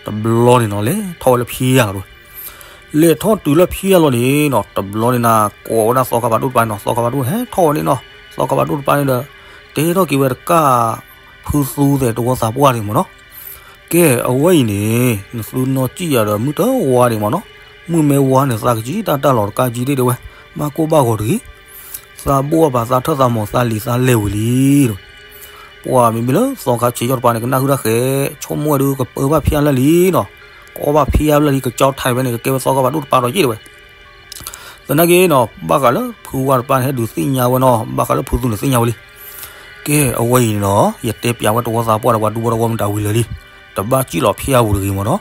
တဘျီန့ၣ်နီၤ လဲၤထီၣ်ဝဲလၢဖံယါလီၤတဲဝဲ. လဲၤထီၣ်တုၤလၢဖံယါလီၤန့ၣ်နီၤ တဘျီန့ၣ်နၤ ကိးဝဲဒၣ်သီခါဖးဒိၣ်တပၤန့ၣ်နီၤ သီခါဖးဒိၣ်ဟဲထီၣ်ဝဲန့ၣ်နီၤ သီခါဖးဒိၣ်တပၤန့ၣ်ဒီး တဲထီၣ်က့ၤဝဲတကၢ် ဖုသူသဲးတဝီသးပှၢ်န့ၣ်မ့ၢ်နီၤ. ကဲ အဝဲအံၤန့ၣ် နသုနီၢ်စံၣ်ယၤဒီးမုၢ်တဝါန့ၣ်မ့ၢ်နီၤ မုၢ်မ့ၢ်ဝါန့ၣ် သးကစံၣ်တၢ်တၢ်လီၤတကးကံၣ်တ့ၢ်တဲဝဲ ဘၣ်ကိၢ်ဘၣ်ဂီၤတဂ့ၤ သးဘိၣ်အပၤသးထၢၣ်သးမီၤသးလံၤသးလဲၢ်ဝံၤလံ. ပှၤမ့မ့ၢ်လၢသီခါဆဲးယီၢ်တပၤန့ၣ် ကနၣ်ဟုၣ်တၢ်ဃဲ ဆိကမိၣ်ဝဲဒုးကပၢဘၣ်ဖံးအါလၢလံနီၤ ကအီၣ်ဘၣ်ဖံးအါလၢလံ ကကၠီထံးဖဲန့ၣ် ကကဲဝဲသီခါဖးဒိၣ်တပၤဒီးယ့ၣ်တဲဝဲ. သနာ်က့နီၤ ဘၣ်ဃးလၢဖုဝါတပၤန့ၣ် ဟဲဒုးသ့ၣ်ညါဝဲနီၤ ဘၣ်ဃးလၢဖုသူန့ၣ်သ့ၣ်ညါဝဲလံ. ကဲ အဝဲအံၤန့ၣ်နီၤ ယတဲပျးဝဲတဝီသးပှၢ်ဒီးပှၤဒူဖိတဝီမ့ၢ်တၢ်ဝံၤလၢာ်လံ. တဘၣ်စံၣ်လီၤဖံးအါပူၤတဂ့ၤမ့ၢ်နီၤ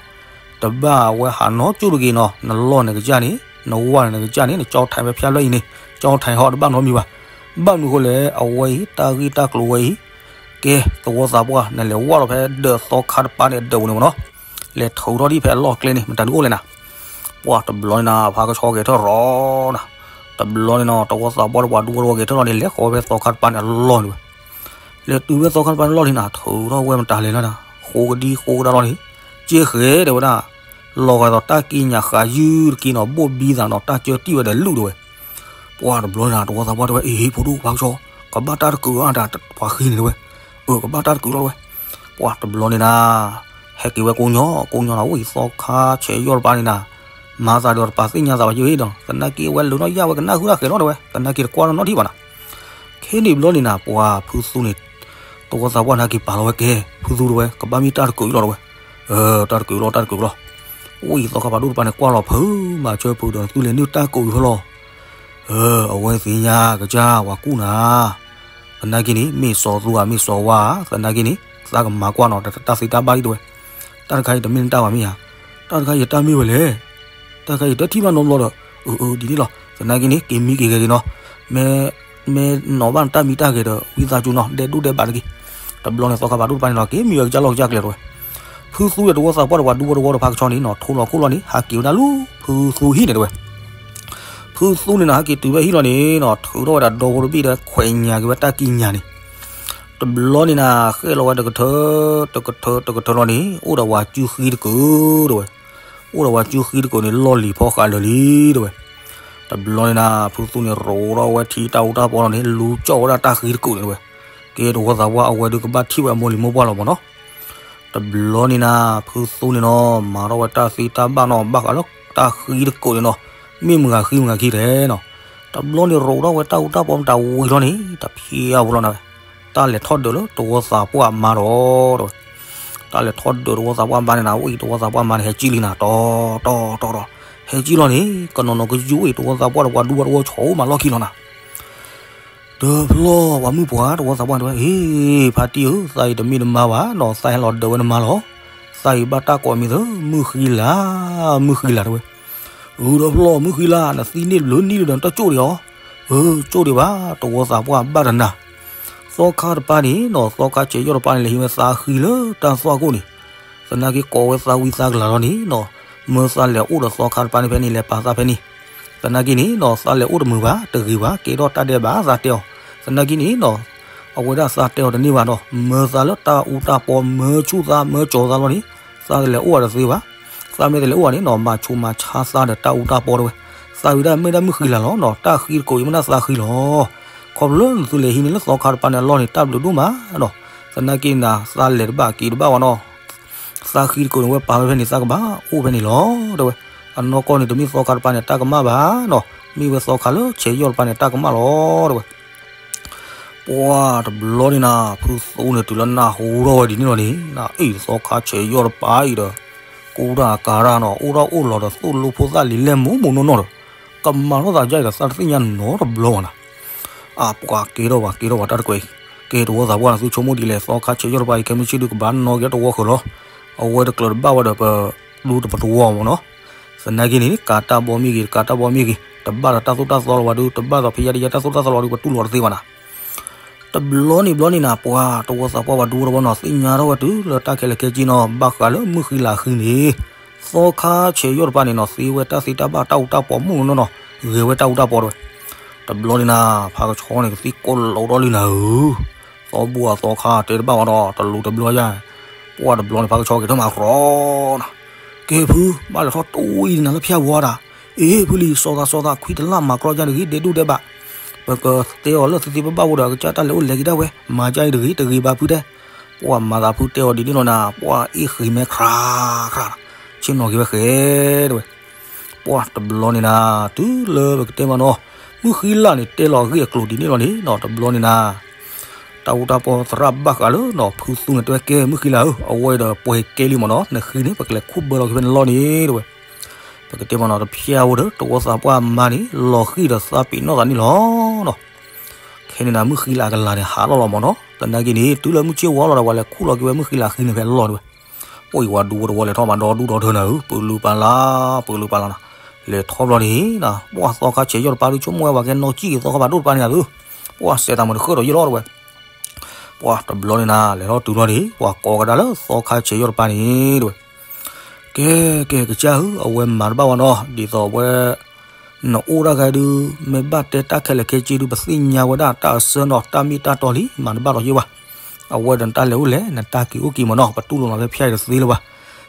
တဘၣ်ဝဲဟးနီၢ်ကၠိၣ်တဂ့ၤနီၤ နလီၢ်န့ၣ်ကစၢ်န့ၣ် နဝၢ်န့ၣ်ကစၢ်န့ၣ် နကၠီထံးဖဲဖျါဖျၢၣ်အံၤန့ၣ် ကၠီထံးဟီတဘၣ်နီတမံၤဘၣ်. ဘၣ်မနုၤအဃိလဲၣ် အဝဲအံၤ တၢ်ဂ့ၢ်တၢ်ကျိၤဝဲအံၤ ကဲ တဝီသးပှၢ် နလဲၤဝၢ်လီၤဖဲဒၢးသီခါတပၤန့ၣ်အဒၢးပူၤန့ၣ်မ့ၢ်နီၤ လဲၤထုးထီၣ်ဒံးဖဲအလီၢ်ကျဲန့ၣ် မတၤဒုးအိၣ်လဲၣ်နၤ. ပှၤတဘျီန့ၣ်နၤ ဖးကဆှီဂဲၤထၢၣ်ရီနၤ တဘျီန့ၣ်နီၤ တဝီသးပှၢ်တပှၤဒူဝီတဝီက့ၤထီၣ်လီၤန့ၣ် လဲၤဃီၤဝဲသီခါတပၤန့ၣ်အလီၢ်န့ၣ်ဝဲ, လဲၤတုၤဝဲသီခါတပၤန့ၣ်လီၢ်န့ၣ်နီၤ ထုးထီၣ်ဝဲမတၤလဲၣ်လီၤနီၤ ဃိကဒံဃိကဒါလီၤန့ၣ်, က့ဃဲတဲဝဲဒၣ်, လီၤဂာ်ဒီးတၢ်ကံးညာ်ဃာ်ယုၢ်တက့ၢ်နီၤ ဘိၣ်ဘံသးနီၤ တၢ်ကၢတံၢ်ဝဲဒီးလုၣ်တဲဝဲ ပှၢ်တဘျီန့ၣ်နီၤ တဝီသးပှၢ်တဲဝဲ အ့ ဖိဒိၣ်ဖါကဆှီ, ကဘၣ်တၢ်တကုာ်အါတၢ်ပှၤဃံန့ၣ်တဲဝဲ, အၢ ကဘၣ်တၢ်တကုာ်လီၤတဲဝဲ, ပှၢ်တဘျီန့ၣ်နီၤ ဟဲက့ၤဝဲကိးညီ ကိးညီနီၤ ဝံသီခါဆဲးယီၢ်တပၤန့ၣ်နီၤ, မၤသးဒီးတပာ်သ့ၣ်ညါသးဘၣ်ယဲဒီး သနာ်က့ဝဲလိၤနီၢ်ယၢ်ဝဲကနၣ်ဃုတၢ်ဃဲၤလီၤတဲဝဲ သနာ်က့တကွၢ်နီၣ်နီၣ်ထံၣ်ဘၣ်နီၤ ခဲန့ၣ်ဘျီန့ၣ်နီၤ ပှၤဖုသူန့ၣ် တဝီသးပှၢ်နာ်က့ၤပာ်လီၤဝဲကဲ ဖုသူတဲဝဲ ကဘၣ်မ့ၢ်တၢ်တကုာ်အံၤလီၤတဲဝဲ, တၢ်တကုာ်အံၤလီၤ တၢ်တကုာ်အံၤလီၤ, ဝံသီခါပၤဒိၣ်တပၤန့ၣ် ကွၢ်လီၤဖုမၤဆၢဖုဒီး နသုလဲၤနုာ်တၢ်တကုာ်အံၤဖဲလီၤ အဝဲသ့ၣ်ညါကစၢ်ဝၤကူၣ်နၤ, သနာ်က့န့ၣ် မ့ၢ်စီၤသူဧါ မ့ၢ်စီၤဝါဧါ သနာ်က့န့ၣ် သးကမၤကွၢ်နီၤ တၢ်သ့တၢ်ဘၣ်ဒ်တဲဝဲ, တၢ်တခါအံၤတမ့ၢ်နတၢ်ဘၣ်မ့ၢ်ဧါ, တၢ်တခါအံၤတၢ်မ့ၢ်ဝဲလဲၣ်, တၢ်တခါအံၤတထံၣ်ဘၣ်နီတဘျီဒီး, အၢ အၢ ဒ်န့ၣ်လီၤ သနာ်က့န့ၣ် က့ၤမံက့ၤဂဲၤက့ၤနီၤ, မ့ၢ် မ့ၢ်နီၣ်ဘၣ်နတၢ်မံတၢ်ဂဲၤဒီး ဝံသးစူၤနီၤ ဒဲးဒိၣ်ဒဲးဘးတက့ၢ်, တဘျီန့ၣ်သီခါပၤဒိၣ်တပၤန့ၣ်နီၤ က့ၤမံဝဲကစၢ်လီၢ်ကစၢ်ကျဲတဲဝဲ ဖုသူဒီးတဝီသးပှၢ်တပၤဒူဝီတဝီဒီးဖါကဆှီန့ၣ်နီၤ ထိလီၤခိၣ်လီၤန့ၣ် ဟးက့ၤဝဲဒၣ်လၢဖုသူဟံၣ်န့ၣ်တဲဝဲ, ဖုသူန့ၣ်နီၤ ဟဲက့ၤတုၤဝဲဟံၣ်လီၤန့ၣ်နီၤ ထုးထီၣ်ဝဲဒၣ်ဒီဖိတဘ့ၣ်ဒီးခွဲးညါက့ၤဝဲတၢ်ကံးညာ်န့ၣ်, တဘျီန့ၣ်နီၤ ဃဲလီၤဝဲတကထၢ တကထၢ တကထၢလီၤန့ၣ် အိၣ်ဒီးဝၤစုဃံတကုာ်တဲဝဲ, အိၣ်ဒီးဝၤစုဃံတကုာ်န့ၣ် လီၢ်လံၤဖီဃာ်လၢာ်လံတဲဝဲ, တဘျီန့ၣ်နီၤ ဖုသူန့ၣ်ရိးထီၣ်ဝဲထံတၢ်အူတၢ်ပီလီၤန့ၣ် လူၤကၠီၣ်ဝဲဒၣ်တၢ်ဃံတကုာ်န့ၣ်တဲဝဲ, ကဲတဝီသးပှၢ်အဝဲဒုးကဘၣ်ထံၣ်ဝဲအမိၢ်လံၤမိၢ်ပှၢ်လီၤမ့ၢ်နီၤ တဘျီန့ၣ်နီၤ ဖုသူန့ၣ်နီၤ မၤထီၣ်ဝဲတၢ်သ့တၢ်ဘၣ်နီၤ ဘၣ်ဃးလၢတၢ်ဃံတကုာ်န့ၣ်နီၤ, မ့ၢ်မုၢ်ဂၤဃံမုၢ်ဂၤခံလဲၣ်နီၤ, တဘျီန့ၣ်ရိးထီၣ်ဝဲတၢ်အူတၢ်ပီမတၤဝံၤလီၤန့ၣ် တဖျဲအဝဲလီၤနၤဝဲ, တၢ်လဲၤထီၣ်ဒၢးလၢတဝီသးပှၢ်အမါဒီး တဲဝဲ, တၢ်လဲၤထီၣ်ဒၢးတဝီသးပှၢ်မါန့ၣ်နၤ အိၣ်အံၤတဝီသးပှၢ်မါန့ၣ် ဟဲကံၣ်လံနၤ တီတီတီတီ, ဟဲကံၣ်လီၤန့ၣ် ကနီၤနီၤကယုၢ်အိၣ်အံၤ တဝီသးပှၢ်တပှၤဒူဝီတဝီဆီအိၣ်မးလီၢ်ခံလီၤနၤ တဖျီဝဲမုၣ်ပှၢ်တဝီသးပှၢ်တဲဝဲ ဟ့ၣ် ဖါတံၢ်ဧၢ သးအံၤတမ့ၢ်နမါဘၣ်နီၤ သးဟဲလီၤဒၢးဝဲနမါလီၤ. သးအံၤဘၣ်တၢ်ကိးမံၤသၢ မုၢ်ဃံလၤ, မုၢ်ဃံလၤတဲဝဲ. အၢ တဖျီမုၢ်ဃံလၤ နသံန့ၢ်ဘျုးနံၣ်လၢဒီးနတၢ်ကၠိၣ်ဒံးအီၤ. အၢ ကၠိၣ်ဒံးဘၣ် တဝီသးပှၢ်ဘၣ်တနၤ. သီခါတပၤန့ၣ်နီၤ သီခါဆဲးယီၢ်တပၤန့ၣ် လဲၤဟံးဝဲသးဃံလၢတၢ်သွၣ်ခိၣ်န့ၣ် သနာ်က့ကိးဝဲသးဝံသးကလၤလီၤန့ၣ်နီၤ မၢသးလဲၤအိၣ်ဒီးသီခါတပၤန့ၣ်ဖဲန့ၣ် လဲၤပာ်သးဖဲန့ၣ်. သနာ်က့န့ၣ်နီၤ သးလဲၤအိၣ်တမုာ်ဘၣ် တဂ့ၤဘၣ် ကဲထီၣ်တၢ်ဒဲးဘးသးတဲအီၤ. သနာ်က့န့ၣ်နီၤ အဝဲဒၣ်သးတဲအီၤတန့ၢ်ဘၣ်ဒီး မၢသးလၢတၢ်အူတၢ်ပီ မၢဆူၣ်သး မၢကၠီၤသးလီၤန့ၣ် သးတလဲၤအိၣ်အီၤတသ့ဘၣ်. သးမ့ၢ်တလဲၤအိၣ်ဘၣ်န့ၣ်နီၤ မၤဆူးမၤဆါသးဒီးတၢ်အူတၢ်ပီတဲဝဲ. သးဝံၤဒၣ်မ့ၢ်ဒၣ်မုၢ်ဃံလၤလီၤနီၤ တၢ်ဃံတကိးအံၤမ့ၢ်ဒၣ်သးဃံလီၤ. ခီဖျိလၢနသုလဲၤဟံးန့ၢ်လၢသီခါတပၤန့ၣ်အလီၢ်န့ၣ် တၢ်ဘျုးဒိၣ်မးနီၤ. သနာ်က့န့ၣ် သးလဲၤတဘၣ်က့ၤတဘၣ်ဝဲနီၤ သးဃံတကိးန့ၣ် ဝဲပာ်ဝဲဖဲန့ၣ် သးကဘၣ်အိၣ်ဖဲန့ၣ်လီၤ တဲဝဲ. အနီၢ်ကီၢ်န့ၣ် တမ့ၢ်သီခါတပၤန့ၣ် တၢ်ကမၣ်ဘၣ်နီၤ မ့ၢ်ဝဲသီခါလၢဆဲးယီၢ်တပၤန့ၣ် တၢ်ကမၣ်လီၤ တဲဝဲ. ပှၢ်တဘျီန့ၣ်နၤ ဖုသူန့ၣ်တုၤလၢနၢ်ဟူထီၣ်ဝဲဒ်န့ၣ်လီၤန့ၣ် နအ့ၣ်သီခါဆဲးယီၢ်တပၤအံၤဒီး ကူတၢ်ကၤတၢ်နီၤ အိၣ်ထီၣ်အိၣ်လီၤဒီးသိၣ်လိဖိသၣ်လံၤလဲၢ်မိၢ်မိၢ်နီၢ်နီၢ်ဒီး ကမၤထီၣ်သးဒ်အံၤဒီး သးတသ့ၣ်ညါနီတဘျီဘၣ်နၤ. အပှၤကဲထီၣ်ဘၣ်ကဲထီၣ်ဘၣ်တၢ်တကွဲးအံၤ ကဲတဝီသးပှၢ်နၤ သုဆိကမိၣ်ဒ်လဲၣ် သီခါဆဲးယီၢ်တပၤအံၤ ခဲမုၢ်ဆ့ၣ်ဒုးကဘၣ်နီၣ်က့ၤတဝီဃၢၤလီၤ. အဝဲတကျၢၤတဘၣ်ဝဲဒီးပ ဒူတပတဝီမ့ၢ်နီၤ. သနာ်က့န့ၣ် ကၤတၢ်ဘီမ့ၢ်ဂ့ၤ တကၤတၢ်ဘီမ့ၢ်ဂ့ၤ တဘၣ်ဒီးတၢ်သိၣ်တၢ်သီလီၤဘၣ်ဒုး တဘၣ်ဒီးဖဲယါဒယါတၢ်သိၣ်တၢ်သီလီၤဘၣ်ဒုး ပတူၢ်လိာ်တသ့ဘၣ်နၤ. တဘျီန့ၣ်ဘျီန့ၣ်နၤ ပှၤတဝီသးပှၢ်ပှၤဒူဝီတဝီနီၤ သ့ၣ်ညါထီၣ်ဝဲတုၤလၢတၢ်ခဲလၢာ်ခဲဆ့နီၤ ဘၣ်ဃးလၢမုၢ်ဃံလၤဃံန့ၣ် သီခါဆဲးယီၢ်တပၤန့ၣ်နီၤ သ့ဝဲတၢ်သ့တၢ်ဘၣ်တၢ်အူတၢ်ပီမိၢ်နီၢ်နီၢ်နီၤ ဂဲၤဝဲတၢ်အူတၢ်ပီတဲဝဲ. တဘျီန့ၣ်နၤ ဖါကဆှီန့ၣ် ကသံၣ်ကိးလိးထီၣ်လံနၤဧၢ သီဘူၣ်အသီခါတဲတဘၣ်ဝဲဒီး တလူၤတဘျီယါ ပှၢ်တဘျီန့ၣ် ဖါကဆှီက့ၤထီၣ်မၤကြီနၤ ကဲဖု ဘၣ်လဲၤထီၣ်တိၢ်အံၤနၤလၢဖၠၣ်ဝါတၢ် အ့ ဖုလံ စီၤသးစီၤသး ခွံတလၢ်မၤကြီယါတဂ့ၤ ဒဲးဒူၣ်ဒဲးဘး ပကတဲအီၤလၢသ့သ့ဘၣ်ဘၣ်အိၣ်ဒီး အကစၢ်တၢ်လဲၤအိၣ်လဲၤက့ၤဒၣ်ဝဲ မၤကါအံၤတဂ့ၤ တဂ့ၤဘၣ်ဖုတဲ ပှၢ်မၤသးဖုတဲအီၤဒ်န့ၣ်လီၤနၤ ပှၢ်အ့ၣ်ဃံၤမဲခရၤခရၤ ဆ့ၣ်နီၤက့ၤဝဲဃဲတဲဝဲ ပှၢ်တဘျီန့ၣ်နၤ တုၤလၢပကတဲမးနီၤ မုၢ်ဃံလၤန့ၣ်တဲလီၤအဂ့ၢ်အကျိၤဒ်န့ၣ်လီၤန့ၣ်နီၤ တဘျီန့ၣ်နၤ တၢ်အူတၢ်ပီသရၣ်ဘၣ်ဃးလၢနီၤ ဖုသူန့ၣ်တဲဝဲကဲ မုၢ်ဃံလၤဧၢ အဝဲဒီးပှဲၤကဲလံမးနီၤ နဃံန့ၣ် ပကလဲၤခူၣ်ဘၢလီၤက့ၤဖဲန့ၣ်လီၤန့ၣ်တဲဝဲ ပကတဲမးနီၤ တဖျဲဝဲဒီး တဝီသးပှၢ်မါန့ၣ် လီၤဃံၤဒီးသးပ့ၤနီၣ်သးန့ၣ်လီၤနီၤ ခဲန့ၣ်နၤ မုၢ်ဃံလၤအကလၤန့ၣ် ဟးလီၤလီၤမးနီၤ သနာ်က့န့ၣ် တုၤလၢမုၢ်ဆ့ၣ်ဝါလီၤဒီး ပှၤလဲၤခူၣ်လီၤက့ၤဝဲမုၢ်ဃံလၤဃံန့ၣ်ဖဲလီၤတဲဝဲ အိၣ်အံၤဝဲဒူဝီတဝီလဲၤထီၣ်မးဒီဒူၣ် ဒီထၢနၤဧၢ ပလုာ်ပာ်လၢ ပလုာ်ပာ်လၢနၤ လဲၤထီၣ်ဘျီန့ၣ်နၤ ပှၢ်သီခါဆဲးယီၢ်တပၤဒုးဆိကမိၣ်ဝဲ ပှၤကဲနီၢ်ကံၣ်က့ၤသီခါဘၣ်ဒိၣ်တပၤန့ၣ်ဧါသု ပှၢ်စဲးတၢ်မုာ်တဃၢၣ်ဒီးယဲလီၤတဲဝဲ ပှၢ်တဘျီန့ၣ်နၤ လဲၤထီၣ်တုၤလီၤန့ၣ် ပှၤကိးကဒါလၢသီခါဆဲးယီၢ်တပၤန့ၣ်တဲဝဲ ကဲ ကဲ ကစၢ်ဧၢ အဝဲမၤတဘၣ်ဝဲနီၤ ဒ်သိးအဝဲ နအိၣ်ဒၣ်ဂၤဒုး မ့ၢ်ဘၣ်တဲတၢ်ခဲလၢာ်ခဲဆ့ဒုး ပသ့ၣ်ညါဝဲဒၣ်တၢ်အဆၢနီၤ တၢ်မ့ၢ်တၢ်တီလံ မၤတဘၣ်လီၤယ့ၢ်ဘၣ်. အဝဲဒီးနတၢ်လဲၤအိၣ်လဲၤ နတၢ်က့ၤအိၣ်က့ၤမ့ၢ်နီၤ ပတူၢ်လိာ်နီၤဖဲဖၠၣ်အံၤတသ့လၢၤဘၣ်.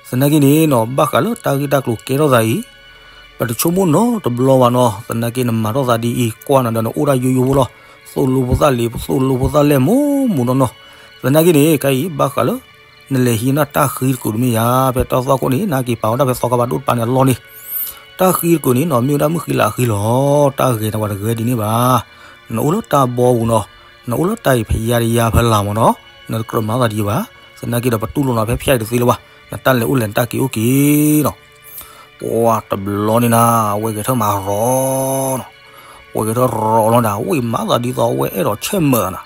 သနာ်က့န့ၣ်နီၤ ဘၣ်ဃးလၢတၢ်ဂ့ၢ်တၢ်ကျိၤကဲထီၣ်သးအံၤ ပတဆိကမိၣ်နီတဘျီဘၣ်နီၤ သနာ်က့နမၤထီၣ်သးဒ်အံၤ ကွၢ်နၤဒီးနအိၣ်ဒၣ်ယိယိဖိလီၤ. သိၣ်လိဖိသၣ်လ့ သိၣ်လိဖိသၣ်လဲၣ်မိၢ်မိၢ်နီၢ်နီၢ်. သနာ်က့န့ၣ် ခဲအံၤဘၣ်ဃးလၢ နလဲၤဟံးနၤတၢ်ဃံတကုာ်တမ့ၢ်ယၤ ဖဲတၢ်သီခိၣ်န့ၣ် နက့ၤပာ်ဝဲဒၣ်ဖဲသီခါဖးဒိၣ်တပၤန့ၣ်အလီၢ်န့ၣ် တၢ်ဃံတကုာ်န့ၣ်နီၤ မ့ၢ်ဝဲဒၣ်မုၣ်ဃံလၤဃံလီၤ. တၢ်ဂဲၤန့ၣ်ပှၤတဂဲၤဒ်န့ၣ်ဘၣ်. နအိၣ်လၢတၢ်ဘီပူၤနီၤ နအိၣ်လၢတၢ်အံၤဖယါတယါဖဲလၢ်မ့ၢ်နီၤ နတကြၢးမၤသးဒ်အံၤဘၣ်. သနာ်က့ဒီးပတူၢ်လိာ်နီၤဖဲဖၠၣ်အံၤတသ့လၢၤဘၣ်. နတၢ်လဲၤအိၣ်လဲၤနတၢ်က့ၤအိၣ်က့ၤနီၤ ပှၤတဘျီန့ၣ်နၤ အဝဲဂဲၤထၢၣ်မၤရီနီၤ အဝဲဂဲၤထၢၣ်ရီလီၤနၤ ဝံၣ်မၤသးဒ်သိးအဝဲအဲၣ်ဒိးဆဲးမၢနၤ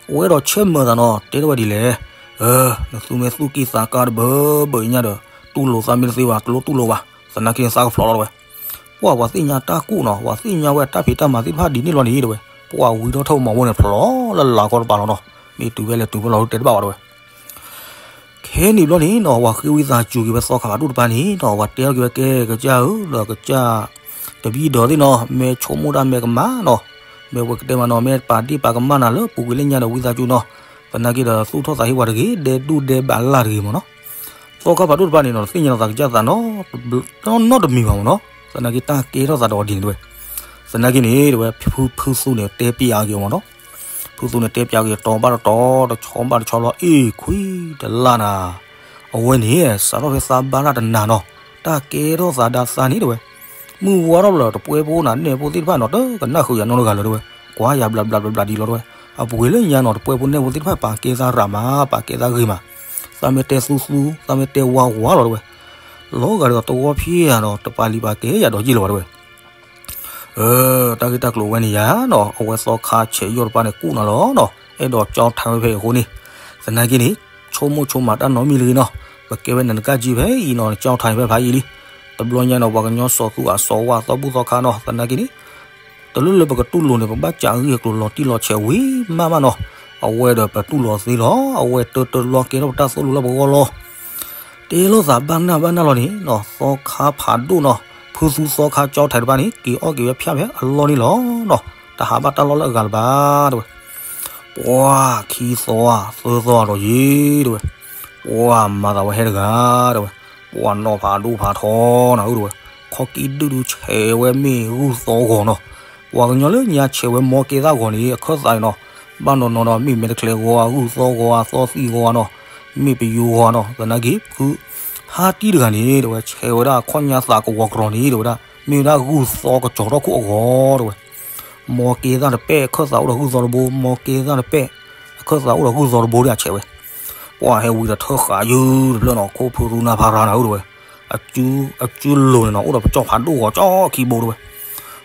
အဝဲအဲၣ်ဒိးဆဲးမၢသးနီၤ တဲထီၣ်ဝဲဒ်လဲၣ်. နသူမ့ၢ်သူၣ်ကံၢ်သးကါတဘၢဘၢအံၤညါဒီး တူၢ်လိာ်သးမ့ၢ်တသ့ဘၣ် တလိၣ်တူၢ်လိာ်ဘၣ်. သနာ်က့န့ၣ်သးကဖျိးလီၤတဝဲ ပှၤပှၤသ့ၣ်ညါတၢ်ကူၣ်နီၤ ပှၤသ့ၣ်ညါဝဲတၢ်ဖံးတၢ်မၤသ့ၣ်တဖၣ်ဒ်န့ၣ်လီၤန့ၣ်တဝဲ ပှၤဝံထီၣ်ထၢၣ်မီၤဝဲန့ၣ်ဖျိးလၢလၤကီၢ်တပၤလီၤနီၤ မ့ၢ်တုၤဖဲလဲၣ်တုၤဖဲလဲၣ်တဲတဘၣ်ဘၣ်တဝဲ ခဲန့ၣ်ဘျီန့ၣ်နီၤ ပှၤဃ့ဝံသးစူၤက့ၤဝဲသီခါဖးဒိၣ်တပၤန့ၣ်နီၤ ပှၤတဲအီၤက့ၤဝဲကဲကစၢ်ဧၢ ဒီးကစၢ် တပံဒီးသ့ၣ်နီၤ မ့ၢ်ဆိကမိၣ်တၢ်မ့ၢ်ကမၣ်နီၤ မ့ၢ်ဝဲကတဲမးနီၤ မ့ၢ်ပာ်ဒ့ၣ်ပာ်ကမၣ်နၤလၢပူၤကွံာ်လၢညါဒီးဝံသးစူၤနီၤ သနာ်က့ဒီးသူၣ်ထီၣ်သးဟ့ပှၤတဂ့ၤ ဒဲဒူၣ်ဒဲဘးလၢ်တဂ့ၤမ့ၢ်နီၤ သီခါဖးဒိၣ်တပၤန့ၣ်နီၤ တသ့ၣ်ညါလီၤသးကစၢ်သးနီတမံၤဘၣ်မ့ၢ်နီၤ သနာ်က့တၢ်ကဲထီၣ်သးဒီးဒ်န့ၣ်တဝဲ သနာ်က့န့ၣ်တဝဲ ဖုသူန့ၣ်တဲပျးက့ၤမ့ၢ်နီၤ ဖုသူန့ၣ်တဲပျးက့ၤတီၤဘၣ်တတီၤ တဆီဘၣ်တဆီလီၤ အ့ၣ်ခွံတလါနၤ အဝဲန့ၣ် စးထီၣ်ဖဲသးဘါတၢ်တနၤနီၤ တၢ်ကဲထီၣ်သးဒါသးန့ၣ်တဝဲ မုၢ်ဝါထီၣ်ဘျီတပှဲၤဖိနၤနဲၣ်ဖိသ့ၣ်တဖၣ်နီၤ တကနၣ်ဃုာ်ယၤနီတဂၤလၢၤတဝဲ ကွၢ်ယၤဘျးဘျးဘျးဘျးဒ်လီၤတဝဲ အပူၤကွံာ်လၢညါနီၤ တပှဲၤဖိနဲၣ်ဖိသ့ၣ်တဖၣ် ပာ်ကဲသးရးမး ပာ်ကဲသးဂ့ၤမး သးမ့ၢ်တဲသူသူ သးမ့ၢ်တဲဝါဝါလီၤတဝဲ လီၤဂာ်ဒ်သိးတဝီဖျ့ယၤဒီး တပာ်လံၤပာ်ကဲယၤဒီးယ့ၢ်လီၤဘၣ်တဝဲ တၢ်ဂ့ၢ်တၢ်ကျိၤဝဲန့ၣ်ယၤနီၤ အဝဲသီခါဆဲးယီၢ်တပၤန့ၣ်ကူၣ်နၤလီၤနီၤ အဲၣ်ဒိးကၠီထါဝဲဖဲအံၤအဃိန့ၣ် သနာ်က့န့ၣ် ဆိကမိၣ်ဆိကမးတၢ်နီတမံၤလၢၤနီၤ ပကဲဝဲနတကၢ်ကံဖဲအံၤနီၤ နကၠီထါန့ၣ်ဖဲဖးယံာ်လံ တဘျီညါနီၤ ပှၤကညီစီၤသူအစီၤဝါသီဘူၣ်သီခါနီၤ သနာ်က့န့ၣ် တလိၣ်လၢပကတူၢ်လိာ်န့ၣ် ပဘၣ်ကးဂံၢ်အကျိၤလီၤတံၢ်လီၤဆဲးဝံၤမးမးနီၤ အဝဲဒီးပတူၢ်လိာ်သ့လီၤ အဝဲတၢတလီၤကဲထီၣ်ပတၢ်သိၣ်လိလၢပဂီၢ်လီၤ တဲလိာ်သးဘၣ်နၢ်ဘၣ်နၢ်လီၤန့ၣ်နီၤ သီခါဖးဒိၣ်နီၤ ဖုသူသီခါကၠီထါတပၤန့ၣ် က့ၤအီၣ်က့ၤဝဲဖၠၣ်ဖဲအလီၢ်န့ၣ်လီၤနီၤ တဟးဘၣ်တၢ်လီၢ်လၢအဂၤလၢၤဘၣ်တဝဲ ပှၤခံသီဧါ သၢသီဧါဒီးယံၤတဝဲ ပှၤမၤသးဝဲဟဲတဂၤတဝဲ ပှၤနီၢ်ဖးဒိၣ်ဖးထီနၤဧၢတဝဲ ခီကံၣ်ဒုၣ်ဒုၣ်ဆဲးဝဲမ့ၢ်ဂုၢ်သီဂီၤနီၤ ပှၤကညီလၢညါဆဲးဝဲမီကဲသၣ်ဂီၤန့ၣ် အခၢၣ်သးန့ၣ်နီၤ ဘၣ်နီၤနီၤဒီး မ့ၢ်မဲာ်တချဲဂီၤဧါ ဂုၢ်သီဂီၤဧါ သီသံၣ်ဂီၤဧါနီၤ မ့ၢ်ပယိၤဂီၤနီၤ သနာ်က့ ဖု ဟါတံၢ်တဂၤန့ၣ်တဝဲ ဆဲးဝဲဒၣ်ခီၣ်ညါသးကဝီၤကရီၤန့ၣ်တဝဲဒၣ် မ့ၢ်ဝဲဒၣ်ဂုၢ်သီကစီၤထီၣ်ခိၣ်အဂီၤတဝဲ မီကဲသၣ်တပဲၣ် အခၢၣ်သးအိၣ်ဒီးဂုၢ်သီတဘိ မီကဲသၣ်တပဲၣ် အခၢၣ်သးအိၣ်ဒီးဂုၢ်သီတဘိဒၣ်ဆဲးဝဲ ပှၤဟဲဝံၤဒီးထၢဃာ်ယုၢ်တဖျၢၣ်နီၤ ခိၣ်ဖုသူနါဖးရၤနၤဧၢတဝဲ အစုလိၤန့ၣ်နီၤ အိၣ်ဒီးပကၠီၣ်ဖးဒိၣ်ဂီၤကၠီခံဘိတဝဲ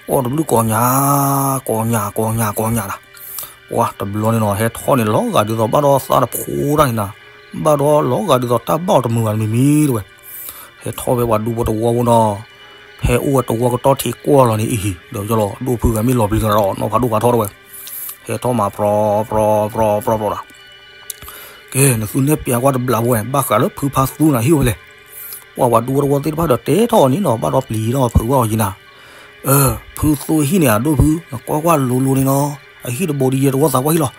အီၣ်တဘျုးကိးညါ ကိးညါ ကိးညါ ကိးညါနၤ ပှၤတဘျီန့ၣ်နီၤ ဟဲထီၣ်န့ၣ်လီၤဂာ်ဒ်သိးဘၣ်ဒီးသၣ်တဖိတၢ်န့ၣ်နၤ ဘၣ်ဒီးလီၤဂာ်ဒ်သိးတၢ်ဘၣ်အီၤတမုာ်ဘၣ်တမံၤမံၤတဝဲ ဟဲထီၣ်ဖဲပှၤဒူဖိတဝီဖိနီၤ ဖဲအိၣ်ဝဲတဝီကတီၢ်ထံးကွၢ်လီၤန့ၣ်အံၤ ဒီးယလီၤ ဒိၣ်ဖုဂၤမ့ၢ်လီၤပျံၤတဂၤဒီး နီၢ်ဖးဒိၣ်ဖးထီတဝဲ ဟဲထီၣ်မးပြီပြီပြီပြီပြီဒီး ကဲ နသုနဲၣ်ပျးကွၢ်တဘျးဝဲ ဘၣ်ဃးလၢဖုဖါသူနၤဟံၣ်ဝဲလဲၣ် ပှၤပှၤဒူဖိတဝီသ့ၣ်တဖၣ်ဒီးတဲထီၣ်အီၤန့ၣ်နီၤ ဘၣ်ဒီးပျံၤထီၣ်ဖုးဝဲအီၤယံၤနၤ ဖုသူဟံၣ်န့ၣ် အဒိၣ်ဖု နကွၢ်ကွၢ်လိၤလိၤန့ၣ်နီၤ အဟံၣ်တဘိဒီးယဲတဝီသးပှၢ်ဟံၣ်လီၤ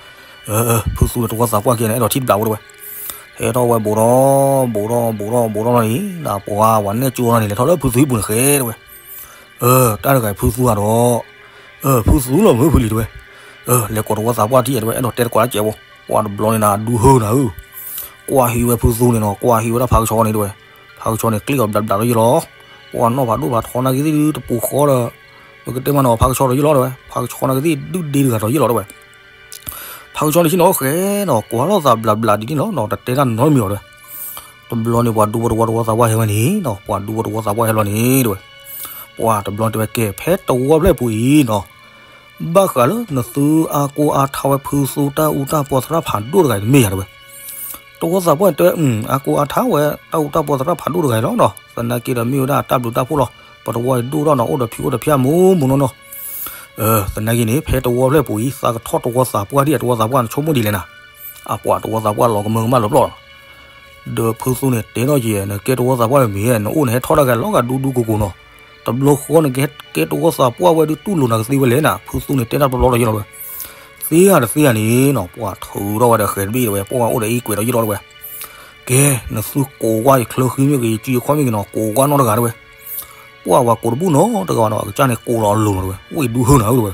ဖုသူန့ၣ်တဝီသးပှၢ်ကဲန့ၣ် အဲၣ်ဒိးထံၣ်တဘျးဝဲတဝဲ ဟဲထီၣ်ဝဲဘူးဒီး ဘူးဒီး ဘူးဒီး ဘူးဒီးလီၤန့ၣ် နပှၤဝဲနဲၣ်ကၠိလီၤန့ၣ် လဲၤထီၣ်လၢဖုသူဟံၣ်ပူၤန့ၣ်ဃဲတဝဲ တၢ်တဂၤဖုသူဂၤဒီး ဖုသူလီၤမုၢ်ဖုလံၤတဝဲ လဲၤကိးတဝီသးပှၢ်ထံၣ်အဲတဝဲ အဲၣ်ဒိးတဲတကိးတၢ်ကဲးဖိ ပှၤတဘျီန့ၣ်နၤ ဒူဟၢနၤဧၢ ကွၢ်ဟံးဝဲဖုသူန့ၣ်နီၤ ကွၢ်ဟံးဝဲဒၣ်ဖါကဆီန့ၣ်တဝဲ ဖါကဆီန့ၣ် ကျ့ၣ်အီၤဘျးဘျးဒီးယလီၤ ပှၤနီၢ်ဖးဒိၣ်ဖးထီနာ်က့သ့ၣ်ဒုး တပူၤဃီဒီး ပကတဲမးနီၤ ဖါကဆီဒီးယလီၤတဝဲ ဖါကဆီနာ်က့သ့ၣ် ဒုၣ်ဒ့တဂၤဒီးယလီၤတဝဲ ဖါကဆီန့ၣ်ဆ့ၣ်နီၤအိၣ်ဃဲနီၤ ကွၢ်လိာ်သးဘျးဘျးဒ်န့ၣ်လီၤနီၤ တတဲတၢ်နီတမံၤအီၤတဝဲ တဘျီန့ၣ် ပှၤဒူဖိတဝီတဝီသးပှၢ်ဟဲဝဲန့ၣ်နီၤ ပှၤဒူဖိတဝီသးပှၢ်ဟဲလီၤန့ၣ်တဝဲ ပှၤတဘျီန့ၣ်တဲဝဲ ကဲ ဖဲတဝီဖျၢၣ်ပူၤအံၤနီၤ ဘၣ်ဃးလၢနသုအါကိးအါထါဝဲဖုသူတၢ်အူတၢ်ပီသရၣ်ဖးဒိၣ်တဂၤအံၤတမ့ၢ်ယၤတဝဲ တဝီသးပှၢ်တဲဝဲ အါကိးအါထါဝဲ တၢ်အူတၢ်ပီသရၣ်ဖးဒိၣ်တဂၤအံၤလီၤနီၤ သနာ်က့ဒီးမ့ၢ်ဝဲဒၣ်တၢ်ဘျုးတၢ်ဖှိၣ်လီၤ ပတဝီအံၤဒိၣ်ထီၣ်နီၤ အိၣ်ဒီးဖံးအိၣ်ဒီးဖၠၣ်မူမူနီၢ်နီၢ် သနာ်က့န့ၣ် ဖဲတဝီဖျၢၣ်ပူၤအံၤ သးကထီၣ်တဝီသးပှၢ်ဒ်အံၤ တဝီသးပှၢ်နဆိကမိၣ်ဒ်လဲၣ်နၤ အပှၤတဝီသးပှၢ်လီၤကမၢကမၣ်လၢပျီၢ်လီၤ ဒီးဖုသူန့ၣ်တဲထီၣ်က့ၤ နကဲတဝီသးပှၢ်မ့ၢ် နအိၣ်နဟဲထီၣ်တၢ်ဂၤလီၤဂာ်ဒူဒူကိးကိးနီၤ တဘျီဃီန့ၣ် ကဲတဝီသးပှၢ်ဝဲဒုးတူၢ်လိာ်နၤကသ့ဝဲလဲၣ်နၤ, ဖုသူန့ၣ်တဲတၢ်တဘျီဘျီဒီးယလီၤဝဲ, သ့ဧါတသ့ဧါန့ၣ်နီၤ, ပှၤထုးထီၣ်ဝဲဒီးဃဲၤတဘ့ၣ်ဝဲ, ပှၢ်အိၣ်ဒီးအံၤကွဲးဒီးယလီၤဝဲ, ကဲ နသုကိးကွၢ်ယချၢဃံမ့ၢ်ဂ့ၤ ယစုယခီၣ်မ့ၢ်ဂ့ၤနီၤ, ကိးကွၢ်နီတဂၤတဝဲ, ပှၢ်ဝဲကိးတဘူၣ်နီတဂၤဘၣ်နီၤ, အကစၢ်န့ၣ်ကိးလီၤအလိၤလီၤတဝဲ, အိၣ်အံၤဒူဟၢနၤဧၢတဝဲ,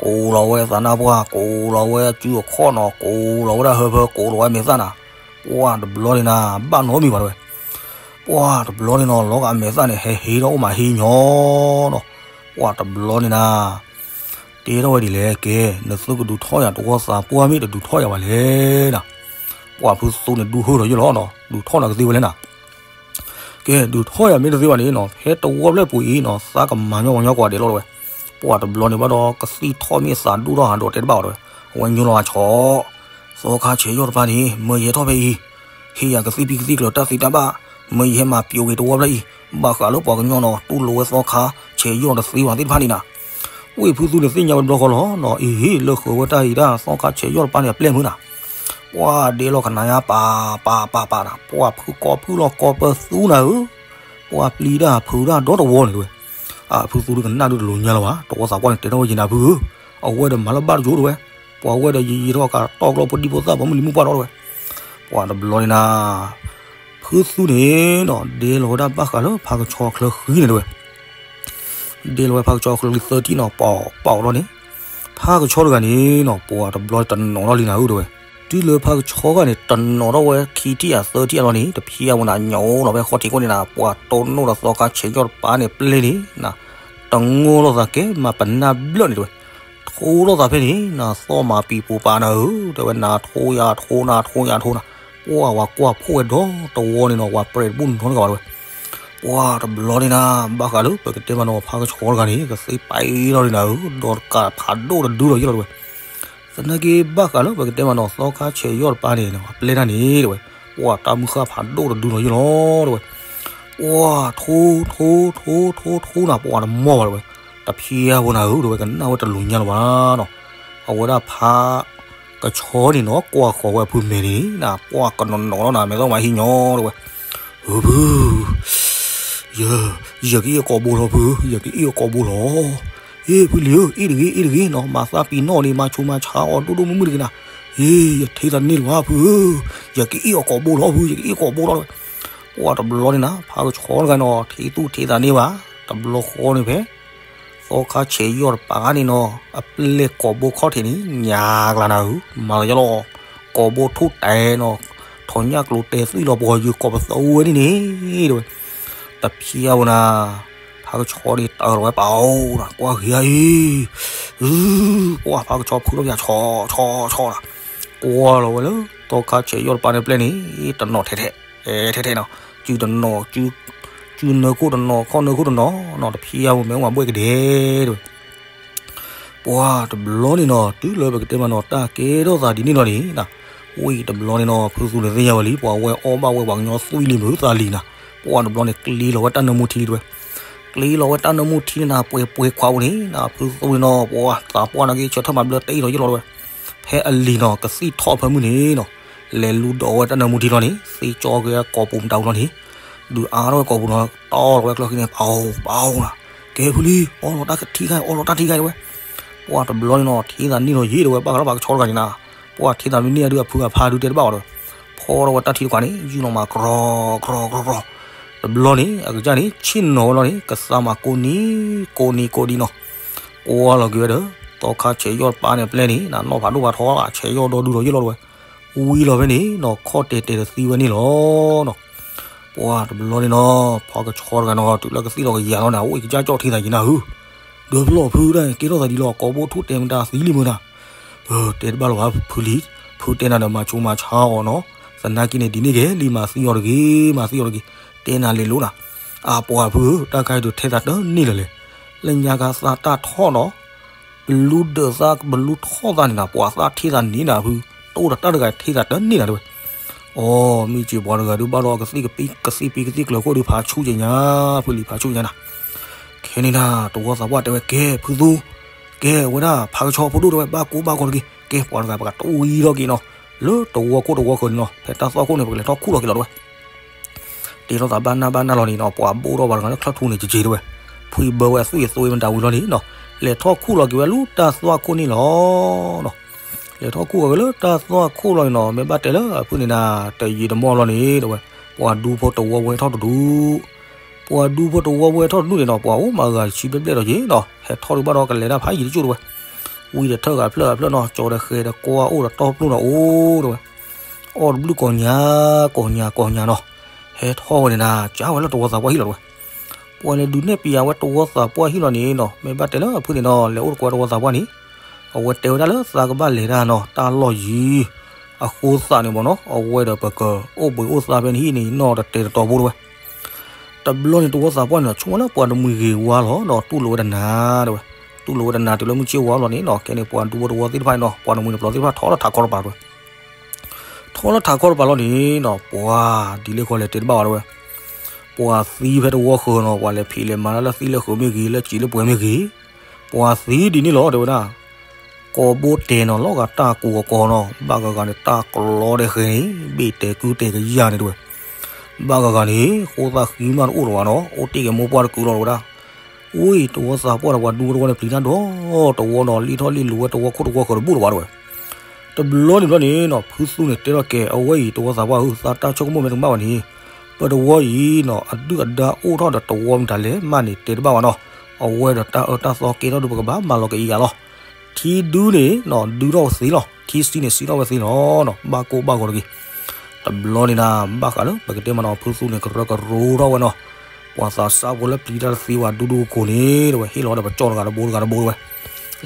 ကိးလီၤဝဲသးနၢ်ပှၢ်, ကိးလီၤဝဲအစုအခီၣ်နီၤ, ကိးလီၤဝဲဒၣ်ဟၢဖၢ, ကိးလီၤဝဲအမဲာ်သၣ်နၤ, ပှၢ်တဘျီန့ၣ်နၤ ဘၣ်နီတမံၤဘၣ်တဝဲ, ပှၢ်တဘျီန့ၣ်နီၤ လီၤဂာ်အမဲာ်သၣ်န့ၣ် ဟဲဟ့ထီၣ်အိၣ်မးဟ့ညီနီၤ, ပှၢ်တဘျီန့ၣ်နၤ တဲထီၣ်ဝဲဒ်လဲၣ်, ကဲ နသုကဒုးထီၣ်ယၤတဝီသးပှၢ်မ့ၢ်တဒုးထီၣ်ယၤဘၣ်လဲၣ်နၤ, ပှၢ်ဖုသူန့ၣ်ဒူဟၢဒီးယလီၤနီၤ, ဒုးထီၣ်နၤကသ့ဝဲလဲၣ်နၤ ကဲ ဒုးထီၣ်ယၤမ့ၢ်တသ့ဘၣ်န့ၣ်နီၤ, ဖဲတဝီဘျဲၣ်ပူၤအံၤနီၤ သးကမၤညီပှၤညီကွၢ်ဒဲးလီၤတဝဲ, ပှၢ်တဘျီန့ၣ်ဘၣ်ဒီး ကသံၣ်ထီၣ်မ့ၢ်သးဒိၣ်ထီၣ်ဟးဒီးတဲတဘၣ်အီၤတဝဲ, အဝဲညိလီၤအဆီ, သီခါဆဲးယီၢ်တပၤန့ၣ် မၢယဟဲထီၣ်ဖဲအံၤ, ဟ့ၣ်ယၤကသံၣ်ဖံးကသံၣ်ကျၢၤတၢ်သံတၢ်ဘၣ်, မၢယဟဲမၤပျိးက့ၤတဝီဘျဲၣ်အံၤ, ဘၣ်ဃးလၢပှၤကညီနီၤ တူၢ်လိာ်ဝဲသီခါဆဲးယီၢ်တသ့ဘၣ်သ့ၣ်တဖၣ်န့ၣ်နၤ, ဝ့ၢ်ဖုသူန့ၣ်သ့ၣ်ညါဝဲတဘျီဃီလီၤနီၤ, အံၤဟ့ၣ်လၢဃုာ်ဝဲတၢ်အံၤဒၣ်သီခါဆဲးယီၢ်တပၤန့ၣ်အပျဲၢ်မုၢ်နၤ ပှၢ်ဒဲးလီၤကနၤညါပာ်ပာ်ပာ်ပာ်နၤ, ပှၢ်ဖုကိးဖုလီၤကိးပသူနၤဧၢ, ပှၢ်ပျံၤတၢ်ဖုးတၢ်ဒီတဝီန့ၣ်တဝဲ, အဖုသူတကနၣ်ဒုတလိၤညါလီၤဘၣ်, တဝီသးပှၢ်န့ၣ်တဲထီၣ်ဝဲယနၤဖုဧၢ, အဝဲဒီးမၤလၢဘၣ်တကၠိတဝဲ, ပှၢ်ဝဲဒီးယယံာ်ထီၣ်ကတီၢ်ကျီဖိဒံဖိသၣ်ဖိမုၢ်လံၤမုၢ်ပှၢ်ဒီတဝဲ, ပှၢ်တဘျီန့ၣ်နၤ ဖုသူန့ၣ်နီၤ ဒဲလီၤဝဲဒၣ်ဘၣ်ဃးလၢဖးကဆှီချၢဃံန့ၣ်တဝဲ, ဒဲလီၤဝဲဖးကဆှီချၢဃံသၢထံၣ်နီၤ ပီၣ်ပီၣ်ဒီးန့ၣ်, ဖးကဆှီတဂၤန့ၣ်နီၤ ပှၢ်တဘျီတနီၤထီၣ်လံနၤဧၢတဝဲ, တုၤလၢဖးကဆှီဂၤန့ၣ် တနီၤထီၣ်ဝဲခံထံၣ်အသၢထံၣ်အလီၢ်န့ၣ် တဖျါဝဲနၤညိလီၤဝဲဃီထံးခိၣ်န့ၣ်နၤ ပှၢ်တိၢ်နီၣ်ဒီးသီခါဆဲးယီၢ်တပၤန့ၣ်ပျဲၢ်န့ၣ်နၤ, တငိၢ်လိာ်သးကဲမၤပနၢ်ဘျၢၣ်န့ၣ်တဝဲ, ထိလိာ်သးဖဲန့ၣ်နၤ သီၣ်မၤပံၤပူၤပာ်နၤဧၢ တဲဝဲ နၤထိယၤထိနၤထိယၤထိနၤ, ပှၢ်ဝဲကွၢ်ဖှိၣ်ဝဲဒီတဝီန့ၣ်နီၤ ပှၢ်ပြဲးတဘူၣ်နီတဂၤဘၣ်တဝဲ, ပှၢ်တဘျီန့ၣ်နၤ ဘၣ်ဃးလၢပကတဲမးနီၤ ဖးကဆှီတဂၤန့ၣ် ကသ့ပာ်အံၤလီၤန့ၣ်နၤဧၢ ဒီးတကးဖးဒိၣ်တဒုလီၤယဲၢ်လီၤတဝဲ, သနာ်က့ဘၣ်ဃးလၢပကတဲမးနီၤ သီခါဆဲးယီၢ်တပၤန့ၣ် အပျဲၢ်တၢ်န့ၣ်တဝဲ, ပှၢ်တၢ်မုၢ်ဃၢ်ဖးဒိၣ်တဒုလီၤယဲၢ်လီၤတဝဲ, ပှၢ်ထိထိထိထိထိနၤ ပှၢ်တမီၢ်ဘၣ်တဝဲ, တဖျါဖိနၤဧၢတဝဲ ကနၣ်ဝဲတလိၤညါလီၤဘၣ်နီၤ, အဝဲဒၣ်ဖး ကဆီန့ၣ်နီၤ ကွၢ်ဃီၤဝဲအဖုမဲာ်န့ၣ်နၤ ပှၢ်ကနီၤနီၤလီၤနၤ မဲာ်သီၣ်မၤဟံးညီတဝဲ, အၢ ဖု ယ ယကအ့ၣ်အကိာ်ဘိလီၤဖုဧၢ ယကအ့ၣ်အကိာ်ဘိလီၤ, အ့ၣ်ဖုလံၤဧၢ အ့ၣ်တဂ့ၤ အ့ၣ်တဂ့ၤနီၤ မၤသးပံၤနီၣ်န့ၣ် မၤဆူးမၤဆါအီၤဒိၣ်ဒိၣ်မုၢ်မုၢ်တဂ့ၤနၤ, အ့ၣ် ယထံၣ်သးန့ၣ်လၢၤဘၣ်ဖုဧၢ, ယကအ့ၣ်အကိာ်ဘိလီၤဖု ယကအ့ၣ်အကိာ်ဘိလီၤတဝဲ, ပှၢ်တဘျီန့ၣ်နၤ ဖးကဆီတဂၤနီၤ ထံၣ်သူၣ်ထံၣ်သးန့ၣ်ဘၣ်, တဘျီဃီန့ၣ်ဖဲ သီခါဆဲးယီၢ်တပၤန့ၣ်နီၤ အပျဲၢ်ကိာ်ဘိခီၣ်ထံးန့ၣ် ညါကျါနၤဧၢ မၤလီၤယလီၤ, ကိာ်ဘိထူၣ်တဲနီၤ ထီၣ်ညၣ်ကျိၤတဲသွံၣ်လီၤပှီၤယုာ်ကိာ်ပသးဝဲန့ၣ်န့ၣ် တဝဲ, တဖျါဖိနၤ, ဖးကဆီန့ၣ်တၢ်လီၤဝဲပာ်အိၣ်နၤ ကွၢ်ဂ့ၤအံၤ, ပှၢ်ဖးကဆီဖုထီၣ်ပၠးဆီဆီဆီနၤ, ကွၢ်လီၤဝဲလၢ သီခါဆဲးယီၢ်တပၤန့ၣ်ပျဲၢ်န့ၣ် တနီၤထဲထဲ ထဲထဲနီၤ, စုတနီၤ စုနၢခိၣ်တနီၤ ခီၣ်နၢခိၣ်တနီၤနီၤ တဖျါဖိမဲာ်အိၣ်မးဘှဲၣ်ကဒဲတဝဲ ပှၢ်တဘျီန့ၣ်နီၤ တုၤလၢပကတဲမးနီၤ တၢ်ကဲထီၣ်သးဒ်န့ၣ်လီၤန့ၣ်နၤ, ဝံၤတဘျီန့ၣ်နီၤ ဖုသူန့ၣ်သ့ၣ်ညါဝဲလံ ပှၤဝဲအီၣ်ဘၣ်ဝဲပှၤကညီသွံၣ်လံမုာ်သးလံနၤ, ပှၢ်တဘျီန့ၣ် ကျ့လီၤဝဲတၢ်နၢမူထံတဝဲ, ကျ့လီၤဝဲတၢ်နၢမူထံန့ၣ်နၤ ပှဲၤပှဲၤခွးပူၤန့ၣ်နၤ ဖုသူန့ၣ်နီၤ ပှၢ်သးပှၢ်နာ်က့ ဆၢထၢၣ်မၤဘျၢတအံၣ်လီၤယလီၤတဝဲ, ဖဲအလံၤနီၤ ကသံၣ်ထီၣ်ဖၢမုၢ်န့ၣ်နီၤ, လဲၤလူၤဒိးဝဲတၢ်နၢမူထံလီၤန့ၣ် သ့ကၠီက့ၤကိာ်ပူၤမတၤအူလီၤန့ၣ်, ဒုးအါထီၣ်ဝဲကိာ်ပူၤနီၤ တီၢ်လီၤဝဲကျၢၢ်ခံန့ၣ် ပၢ်အိၣ် ပၢ်အိၣ်နၤ, ကဲဖုလံ အီလီၤတၢ်ထံၣ်ခါ အီလီၤတၢ်ထံၣ်ခါတဝဲ, ပှၢ်တဘျီန့ၣ်နီၤ ထံၣ်သးန့ၣ်လီၤယံာ်တဝဲ ဘၣ်ဃးလၢပှၤကဆီတဂၤန့ၣ်နၤ, ပှၢ်ထံၣ်သးမ့ၢ်န့ၢ်အဒုးအဖုအဖါဒုးတဲတဘၣ်အီၤတဝဲ, ဖီထီၣ်ဝဲတၢ်ထံတခွးန့ၣ် ယူၢ်လီၤမးကြီ ကြီ ကြီ ကြီ, တဘျီန့ၣ် အကစၢ်န့ၣ် ဆ့ၣ်နီၤဝဲလီၤန့ၣ် ကသးမၤကိးနံၤ ကိးနံၤကိးဒံးနီၤ, ကွၢ်လီၤက့ၤဝဲဒီး သီခါဆဲးယီၢ်တပၤန့ၣ်ပျဲၢ်န့ၣ် နီၢ်ဖးဒိၣ်ဖးထီ ဆဲးယီၢ်ဒီဒူၣ်ဒီးယလီၤတဝဲ, ဝံၤလီၤဖဲန့ၣ်နီၤ ခီၣ်တဲာ်တဲာ်တသံဝဲန့ၣ်လီၤနီၤ, ပှၢ်တဘျီန့ၣ်နီၤ ဖီကဆီတဂၤနီၤ တုၤလၢကသံၣ်လီၤကယၤလီၤန့ၣ် အအိၣ်အံၤကစၢ်ကၠီၣ်ထံသးယံၤနၤဧၢ, ဒီးဖျီၣ်ဖုဒၣ်ကဲထီၣ်သးဒ်လီၤ ကိာ်ဘိထူၣ်တဲာ်မတၤသံလံမုာ်နၤ, တဲတဘၣ်လၢၤဘၣ်ဖုလံ, ဖုတဲနၤဒီးမၤဆိမၤဆါအီၤနီၤ, သနာ်က့န့ၣ်ဒ်န့ၣ်က့ၤ လံမၤသံအီၤတဂ့ၤ မၤသံအီၤတဂ့ၤ, တဲနၤလဲၤလိၤနၤ, အပှၤဖုဧၢ တၢ်ခါအံၤဒုးထဲသးတန့ၢ်လၢၤလဲၣ်, လၢညါခါသးတၢ်ထီၣ်နီၤ ပလူဒၢးသး ပလူထီၣ်သးန့ၣ်နၤ ပှၤသးထံၣ်သးန့ၢ်နၤဖု, တအိၣ်ဒီးတၢ်တဂၤထဲသးတန့ၢ်နၤတဲဝဲ, အိ မ့ၢ်စ့ၢ်ပှၤတဂၤဒုးဘၣ်ဒီးကသံၣ်ကသံၣ်ပ့ၤကသံၣ်ကျၢၤခိၣ်ဒုးဖးဆူၣ်က့ၤညါ, ဖုလံၤဖးဆူၣ်က့ၤညါနၤ, ခဲန့ၣ်နၤ တဝီသးပှၢ်တဲဝဲ ကဲဖုသူ, ကဲဝဲဒၣ်ဖးကဆီဖိဒိၣ်တဲဝဲ ဘၣ်ကိးဘၣ်ဂီၤတဂ့ၤ, ကဲပှၤတဂၤပကတဝံၤထီၣ်က့ၤနီၤ, လၢတဝီခိၣ်တဝီဃၢၤန့ၣ်နီၤ ဖဲတၢ်သီၣ်ခိၣ်န့ၣ် ပကလဲၤထီၣ်ခူၣ်လီၤက့ၤလီၤတဲဝဲ တဲထီၣ်သးဘၣ်နၢ်ဘၣ်နၢ်လီၤန့ၣ်နီၤ ပှၤဘိၣ်ထီၣ်ပှၤတဂၤလၢချၢၣ်ထူန့ၣ် ကက့ၤတဲဝဲ, ဖှံဘၢဝဲအသွံၣ်အသိမတၤဝံၤလီၤန့ၣ်နီၤ, လဲၤထီၣ်ခူၣ်လီၤက့ၤဝဲလၢတၢ်သွၣ်ခိၣ်န့ၣ်လီၤ. လဲၤထီၣ်ခူၣ်လီၤက့ၤလၢတၢ်သွၣ်ခိၣ်လီၤန့ၣ်နီၤ, မ့ၢ်ဘၣ်တဲလၢအဖုန့ၣ်နၤ တယံာ်တမီၢ်လီၤန့ၣ် တဲဝဲ, ပှၤဒူဖိတဝီဖိဟဲထီၣ်တဒူၣ် ပှၤဒူဖိတဝီဖိဟဲထီၣ်တဒူၣ်န့ၣ်နီၤ, ပှၤအိၣ်မးဂၤဆံဘျဲၣ်ဘျဲၣ်ဒီးက့ၤနီၤ, ဟဲထီၣ်ဒုးဘၣ်ဒီးကလဲၤတၢ်ဖးယံၤတကၠိၢ်တဲဝဲ, ဝံၤဒီးထၢၣ်ဂၤဖျၢၣ်ဂၤဖျၢၣ်နီၤ, ကၠီဒီးဃဲၤဒီးကွၢ်အိၣ်ဒီးတီၢ်ပျိၢ်ဒီးအိၣ်တဲဝဲ, အီၣ်တဘျုးကိးညါ ကိးညါကိးညါနီၤ, ဟဲထီၣ်ဝဲန့ၣ်နၤ ကၢ်ဝဲလၢတဝီသးပှၢ်ဟံၣ်လီၤတဲဝဲ, ပှၤလဲၤဒုးနဲၣ်ပံၤယၤဝဲတဝီသးပှၢ်ဟံၣ်လီၤန့ၣ်နီၤ, မ့ၢ်ဘၣ်တဲလၢအဖုန့ၣ်နီၤ လဲၤအိၣ်တကွဲတဝီသးပှၢ်န့ၣ် အဝဲတဲဝဲဒၣ်လၢသးကဘၣ်လဲၤတၢ်နီၤ တၢ်လီၢ်ယံၤ အဃိသးန့ၣ်မ့ၢ်နီၤ, အဝဲဒီးပကအိၣ်ဘှံးအိၣ်သါဖဲန့ၣ်ဟံၣ်န့ၣ်နီၤ တတဲာ်တတီၤဖိတဲဝဲ. တဘျီန့ၣ်တဝီသးပှၢ်န့ၣ် ဆိကမိၣ်လၢပှၤတမှံၤဂ့ၤဝါလီၤဒီးတူၢ်လိာ်ဝဲတနၤတဲဝဲ, တူၢ်လိာ်ဝဲတနၤတုၤလၢမုၢ်ဆ့ၣ်ဝါလီၤန့ၣ်နီၤ, ကဲန့ၣ်ပှၤဒူဖိတဝီသ့ၣ်တဖၣ်နီၤ ပှၤတမှံၤတပျီၤသ့ၣ်တဖၣ်ထီၣ်လၢထးခီတပၤတဲဝဲ, ထီၣ်လၢထးခီတပၤလီၤန့ၣ်နီၤ, ပှၤဒ်လဲၣ်ဃီလဲၤတဲတဘၣ်ဝဲတဲဝဲ ပှၤသံဖဲတဝီဃၢၤနီၤ, ပှၤလဲၤဖံးလဲၤမၤတၢ်လၢသံလၢဃၢၤမ့ၢ်ဂ့ၤ, လၢစံးလၢပှဲၤမ့ၢ်ဂ့ၤ, ပှၤသံဒ်န့ၣ်လီၤတဲဝဲဒၣ်, ကိးဘိတဲာ်နီၤ လီၤဂာ်တၢ်ကိးကီးနီၤ, ဘၣ်ဂၤဂၤန့ၣ် တၢ်ကျီဒဲးဃဲၤန့ၣ် ဘ့ၣ်တဲာ်ကုတဲာ်ကယၤန့ၣ်တဲဝဲ, ဘၣ်ဂၤဂၤန့ၣ် ဃိသးဃံမးတအိၣ်လၢၤဘၣ်နီၤ, အိၣ်တ့ၢ်က့ၤမိၢ်ပှၢ်တကုးလီၤတဲဝဲဒၣ်. ဝံၤတဝီသးပှၢ်ဒီးပှၤဒူဖိတဝီန့ၣ် ပျံၤတၢ်ဒီတဝီနီၤ, လံၣ်ထီၣ်လံၣ်လူၤဝဲတဝီခိၣ်တဝီဃၢၤတဘူၣ်လၢၤဘၣ်တဲဝဲ. တဘျီန့ၣ်ဘျီန့ၣ်နီၤ ဖုသူန့ၣ်တဲထီၣ်ကဲ အဝဲအံၤတဝီသးပှၢ်ဧၢ, သးတၢ်ဆိကမိၣ်မ့ၢ်တကမၣ်ဘၣ်န့ၣ်, ပတဝီအံၤနီၤ အဒုၣ်အဒါအိၣ်ထီၣ်ဒီးတဝီမတၤလဲၣ်မးန့ၣ် တဲတဘၣ်ဘၣ်နီၤ, အဝဲဒီးတၢ်အၢတၢ်သီကဲထီၣ်ဒုး ပကဘၣ်မၤလီၤက့ၤအံၤယၤလီၤ. ထံဒုန့ၣ်နီၤ ဒုးထီၣ်ဝဲသ့လီၤ, ထံဆံန့ၣ် ဆံထီၣ်ဝဲသ့လီၤနီၤ, ဘၣ်ကိၢ်ဘၣ်ဂီၤတဂ့ၤ. တဘျီန့ၣ်နၤ ဘၣ်ဃးလၢပကတဲမးနီၤ ဖုသူန့ၣ် ကရၢကရိထီၣ်ဝဲနီၤ, ပှၤသးစၢ်ဖိလၢပျံၤတၢ်တသ့ဝဲဒူဒူအကိာ်န့ၣ် တဲဝဲ ဟ့ၣ်လီၤဒီးပကၠီၣ်တဂၤတဘိတဂၤတဘိတဲဝဲ.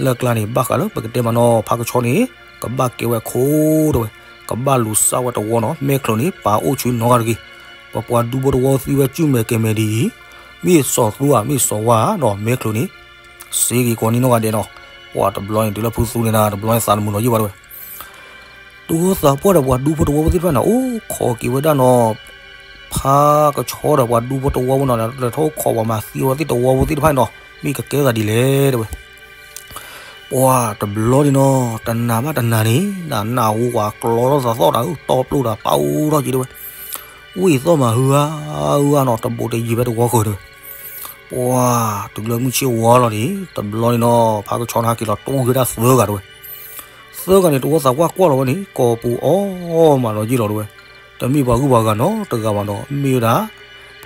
လၢကျါန့ၣ် ဘၣ်ဃးလၢပကတဲမးနီၤ ဖါကဆီန့ၣ် ကဘၣ်ကဲဝဲအခိၣ်တဲဝဲ, ကဘၣ်လူၤစၢ်ဝဲတဝီနီၤ, မဲာ်ချၢန့ၣ် ပာ်အိၣ်ဆူနီတဂၤတဂ့ၤ. ပပှၤဒူဖိတဝီသံဝဲကုမဲာ်ကဲမဲာ်ဒ်အံၤ, မ့ၢ်စီၤသူဧါ မ့ၢ်စီၤဝါဧါနီၤ, မဲာ်ချၢန့ၣ် စ့က့ၤကိးနံၤနီၢ်ဂၤဒဲးနီၤ. ပှၤတဘျီန့ၣ် တုၤလၢဖုသူန့ၣ်နၤ တဘျီန့ၣ်သးတမုာ်လီၤယံာ်ဘၣ်တဲဝဲ. တဝီသးပှၢ်ဒီးပှၤဒူဖိတဝီဖိသ့ၣ်တဖၣ်န့ၣ် အိၣ်ခိးက့ၤဝဲဒၣ်နီၤ, ဖါကဆီဒီးပှၤဒူဖိတဝီဖိနီၤ လဲၤထီၣ်အိၣ်ခိးပှၤမၤသံဝဲသ့ၣ်တဝီဖိသ့ၣ်တဖၣ်န့ၣ်နီၤ, မ့ၢ်ကကဲသးဒ်လဲၣ်တဲဝဲ. ပှၤတဘျီန့ၣ်နီၤ တနၤဘၣ်တနၤန့ၣ် နးနးဝၤကျီထီၣ်သးသီၣ်တၢ် တီၢ်ပျိၢ်တၢ်ပာ်အိၣ်ထီၣ်က့ၤတဲဝဲ. ဝံၤသီၣ်မးဟုအါဟုအါနီၤ တဘူးတယံၤဖဲတဝီဃၢၤတဲဝဲ. ပှၤတုၤလၢမုၢ်ဆ့ၣ်ဝါလီၤန့ၣ် တဘျီန့ၣ်နီၤ ဖါကဆီန့ၣ်ဟဲက့ၤလီၤတိၢ်က့ၤဒၣ်သၢဂၤတဲဝဲ. သၢဂၤန့ၣ် တဝီသးပှၢ်ကွၢ်လီၤဝဲန့ၣ် ကိးပူၤအီၣ်မးလီၤယံာ်လီၤတဲဝဲ. တမ့ၢ်ပှၤဂုၤပှၤဂၤနီတဂၤဘၣ်နီၤ မ့ၢ်ဝဲဒၣ်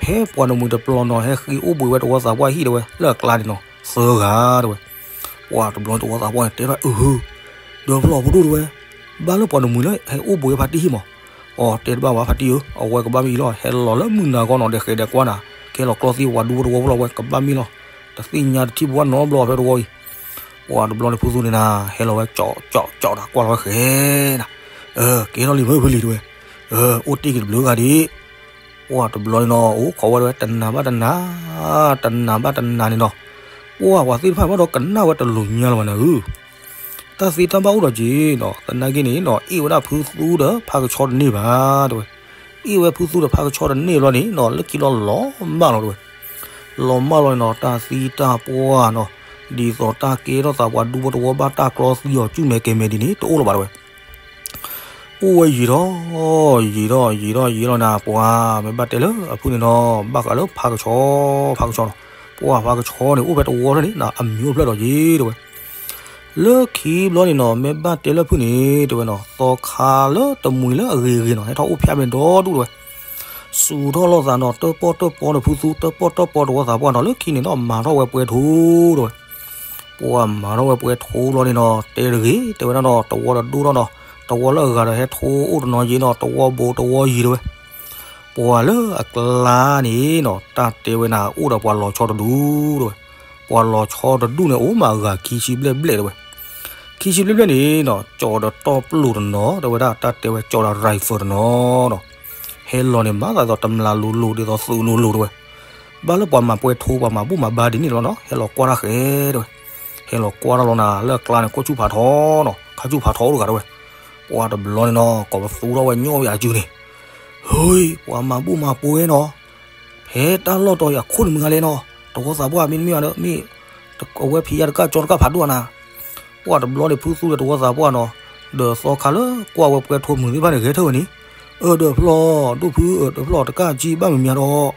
ဖဲပှၤတမှံၤတပျီၤနီၤ ဟဲဃ့အိၣ်ဘှံးဝဲတဝီသးပှၢ်ဟံၣ်တဲဝဲ လၢအကျါန့ၣ်နီၤ သၢဂၤတဲဝဲ. ပှၤတဘျီန့ၣ်တဝီသးပှၢ်န့ၣ် တဲထီၣ်အု ဒီးဖျီၣ်ဖိဒိၣ်တဲဝဲ, ဘၣ်လၢပှၤတမှံၤလၢဟဲအိၣ်ဘှံးဝဲဖါတံၢ်ဟံၣ်မး. အီ တဲတဘၣ်ဘၣ်ဖါတံၢ်ဧၢ, အဝဲကဘၣ်မ့ၢ်အံၤလီၤ, ဟဲလီၤလၢမုၢ်နၤဂီၢ်နီၤ ဒီးဃဲၤဒီးကွၢ်နၤ, ကဟဲလီၤကျီသံပှၤဒူဖိတဝီဖိလီၤ အဝဲကဘၣ်မ့ၢ်လီၤ, တသ့ၣ်ညါတထံၣ်ဘၣ်နီတဘျီဖဲတဝီအံၤ. ပှၤတဘျီန့ၣ်ဖုသူန့ၣ်နၤ ဟဲလီၤဝဲကၠီကၠီကၠီတၢ်ကွၢ်လီၤဝဲဃဲၤနၤ, ကဲထီၣ်လံမ့ၢ်ဖုလံၤတဲဝဲ, အိၣ်တ့ၢ်က့ၤတဘျုးဂၤဒံး ပှၤတဘျီန့ၣ်နီၤ အိၣ်ခိးဝဲဒၣ်ဝဲ တနၤဘၣ်တနၤ, တနၤဘၣ်တနၤန့ၣ်နီၤ, ပှၤပှၤသ့ၣ်တဖၣ်ဘၣ်ဒီးကနၣ်ဝဲတလိၤညါလၢၤဘၣ်နၤဧၢ, တၢ်သ့တၢ်ဘၣ်အိၣ်ဒီးက့ၤနီၤ, သနာ်က့န့ၣ်နီၤ အ့ၣ်ဝဲဒၣ်ဖုသူဒီးဖါကဆီတန့ၢ်ဘၣ်တဲဝဲ, အ့ၣ်ဝဲဖုသူဒီးဖါကဆီတန့ၢ်ဘျီန့ၣ်နီၤ လၢခံလီၤလီၤမၢ်လီၤတဲဝဲ, လီၤမၢ်လီၤန့ၣ်နီၤ တၢ်သံတၢ်ပှၢ်နီၤ, ဒ်သိးတၢ်ကဲထီၣ်သးပှၤဒူဖိတဝီဘၣ်တၢ်ကျီသံအီၤ ကုမဲာ်ကဲမဲာ်ဒ်န့ၣ် တအိၣ်လၢၤဘၣ်တဲဝဲ. အိၣ်ဝဲယံာ်ထီၣ်, ယံာ်ထီၣ်, ယံာ်ထီၣ်, ယံာ်ထီၣ်လီၤနၤ, ပှၤမ့ၢ်ဘၣ်တဲလၢအဖုန့ၣ်နီၤ, ဘၣ်ဃးလၢဖါကဆီ, ဖါကဆီနီၤ, ပှၤဖါကဆီန့ၣ် အိၣ်ဖဲတဝီဖျၢၣ်န့ၣ် အမံၤအိၣ်ဖျၢၣ်ဒီးယံာ်တဲဝဲ. လၢခံဘျီန့ၣ်နီၤ, မ့ၢ်ဘၣ်တဲလၢဖုန့ၣ်တဲဝဲနီၤ, သီခါလၢတမှံၤလၢအဂ့ၤဂ့ၤနီၤ, ဟဲထီၣ်အိၣ်ဖျဲၣ်မဲာ်ဒီဒူၣ်တဲဝဲ. စူၤထီၣ်လိာ်သးနီၤ, တၢၣ်ပီၣ်တၢၣ်ပီဒီးဖုသူ, တၢၣ်ပီၣ်တၢၣ်ပီတဝီသးပှၢ်နီၤ, လၢခံန့ၣ်နီၤ မၤထီၣ်ဝဲပှဲၤထိတဲဝဲ. ပှၤမၤထီၣ်ဝဲပှဲၤထိဘျီန့ၣ်နီၤ, တဲတဂ့ၤ, တဲဝဲဒၣ်နီၤ, တဝီတဒိၣ်ထီၣ်နီၤ, တဝီလၢအဂၤဒီးဟဲထိအိၣ်တနီၤယံာ်နီၤ, တဝီဘိးတဝီယံာ်တဲဝဲ. ပှၤလၢအကျါန့ၣ်နီၤ, တၢ်တဲဝဲနၤ အိၣ်ဒီးပှၤလီၤဆီတဒူၣ်တဲဝဲ. ပှၤလီၤဆီတဒူၣ်န့ၣ် အိၣ်မးအဂၤခံဆံဘျဲၣ်ဘျဲၣ်တဲဝဲ. ခံဆံဘျဲၣ်ဘျဲၣ်န့ၣ်နီၤ, ကၠီဒီးတီၢ်ပျိၢ်တနီၤတဲဝဲဒၣ်, တၢ်တဲဝဲကၠီဒီး rifle တနီၤနီၤ, ဟဲလီၤန့ၣ် မၤသးဒ်သိးတမျးလိၤလိၤ ဒ်သိးသုးလိၤလိၤတဲဝဲ. ဘၣ်လၢပှၤမၤပှဲၤထိ ပှၤမၤဘူၣ်မၤဘါဒ်န့ၣ်လီၤနီၤ, ဟဲလီၤကွၢ်တၢ်ဃဲၤတဲဝဲ. ဟဲလီၤကွၢ်တၢ်လီၤနၤ, လၢအကျါန့ၣ် ခိၣ်ဆူၣ်ဖးထီနီၤ, ခါဆူၣ်ဖးထီအိၣ်တဂၤတဲဝဲ. ပှၤတဘျီန့ၣ်နီၤ, ကိးပသူထီၣ်ဝဲညီဝဲအစုန့ၣ်, ဟ့, ပှၤမၤဘူၣ်မၤပှဲၤနီၤ, ဖဲတၢ်လီၢ်တီၤအံၤအခိၣ်န့ၣ်မုၢ်ဂၤလဲၣ်နီၤ, တဝီသးပှၢ်မ့တမ့ၢ်ဘၣ်ဒီး မ့ၢ်အဝဲဖံးယါတကၢ်ကၠီတကၢ်ဖးဒိၣ်နၤ. ပှၤတဘျီန့ၣ် ဖုသူဒီးတဝီသးပှၢ်နီၤ, ဒီးသီခါလၢကွၢ်ဝဲပှဲၤထိမုၢ်သ့ၣ်တဖၣ်န့ၣ် ဂဲၤထၢၣ်ဝဲန့ၣ်, အၢ ဒီးဖျီၣ်, ဒိၣ်ဖု, အၢ ဒီးဖျီၣ် တကၢ်ကံဘၣ်မံၤမံၤဒီး,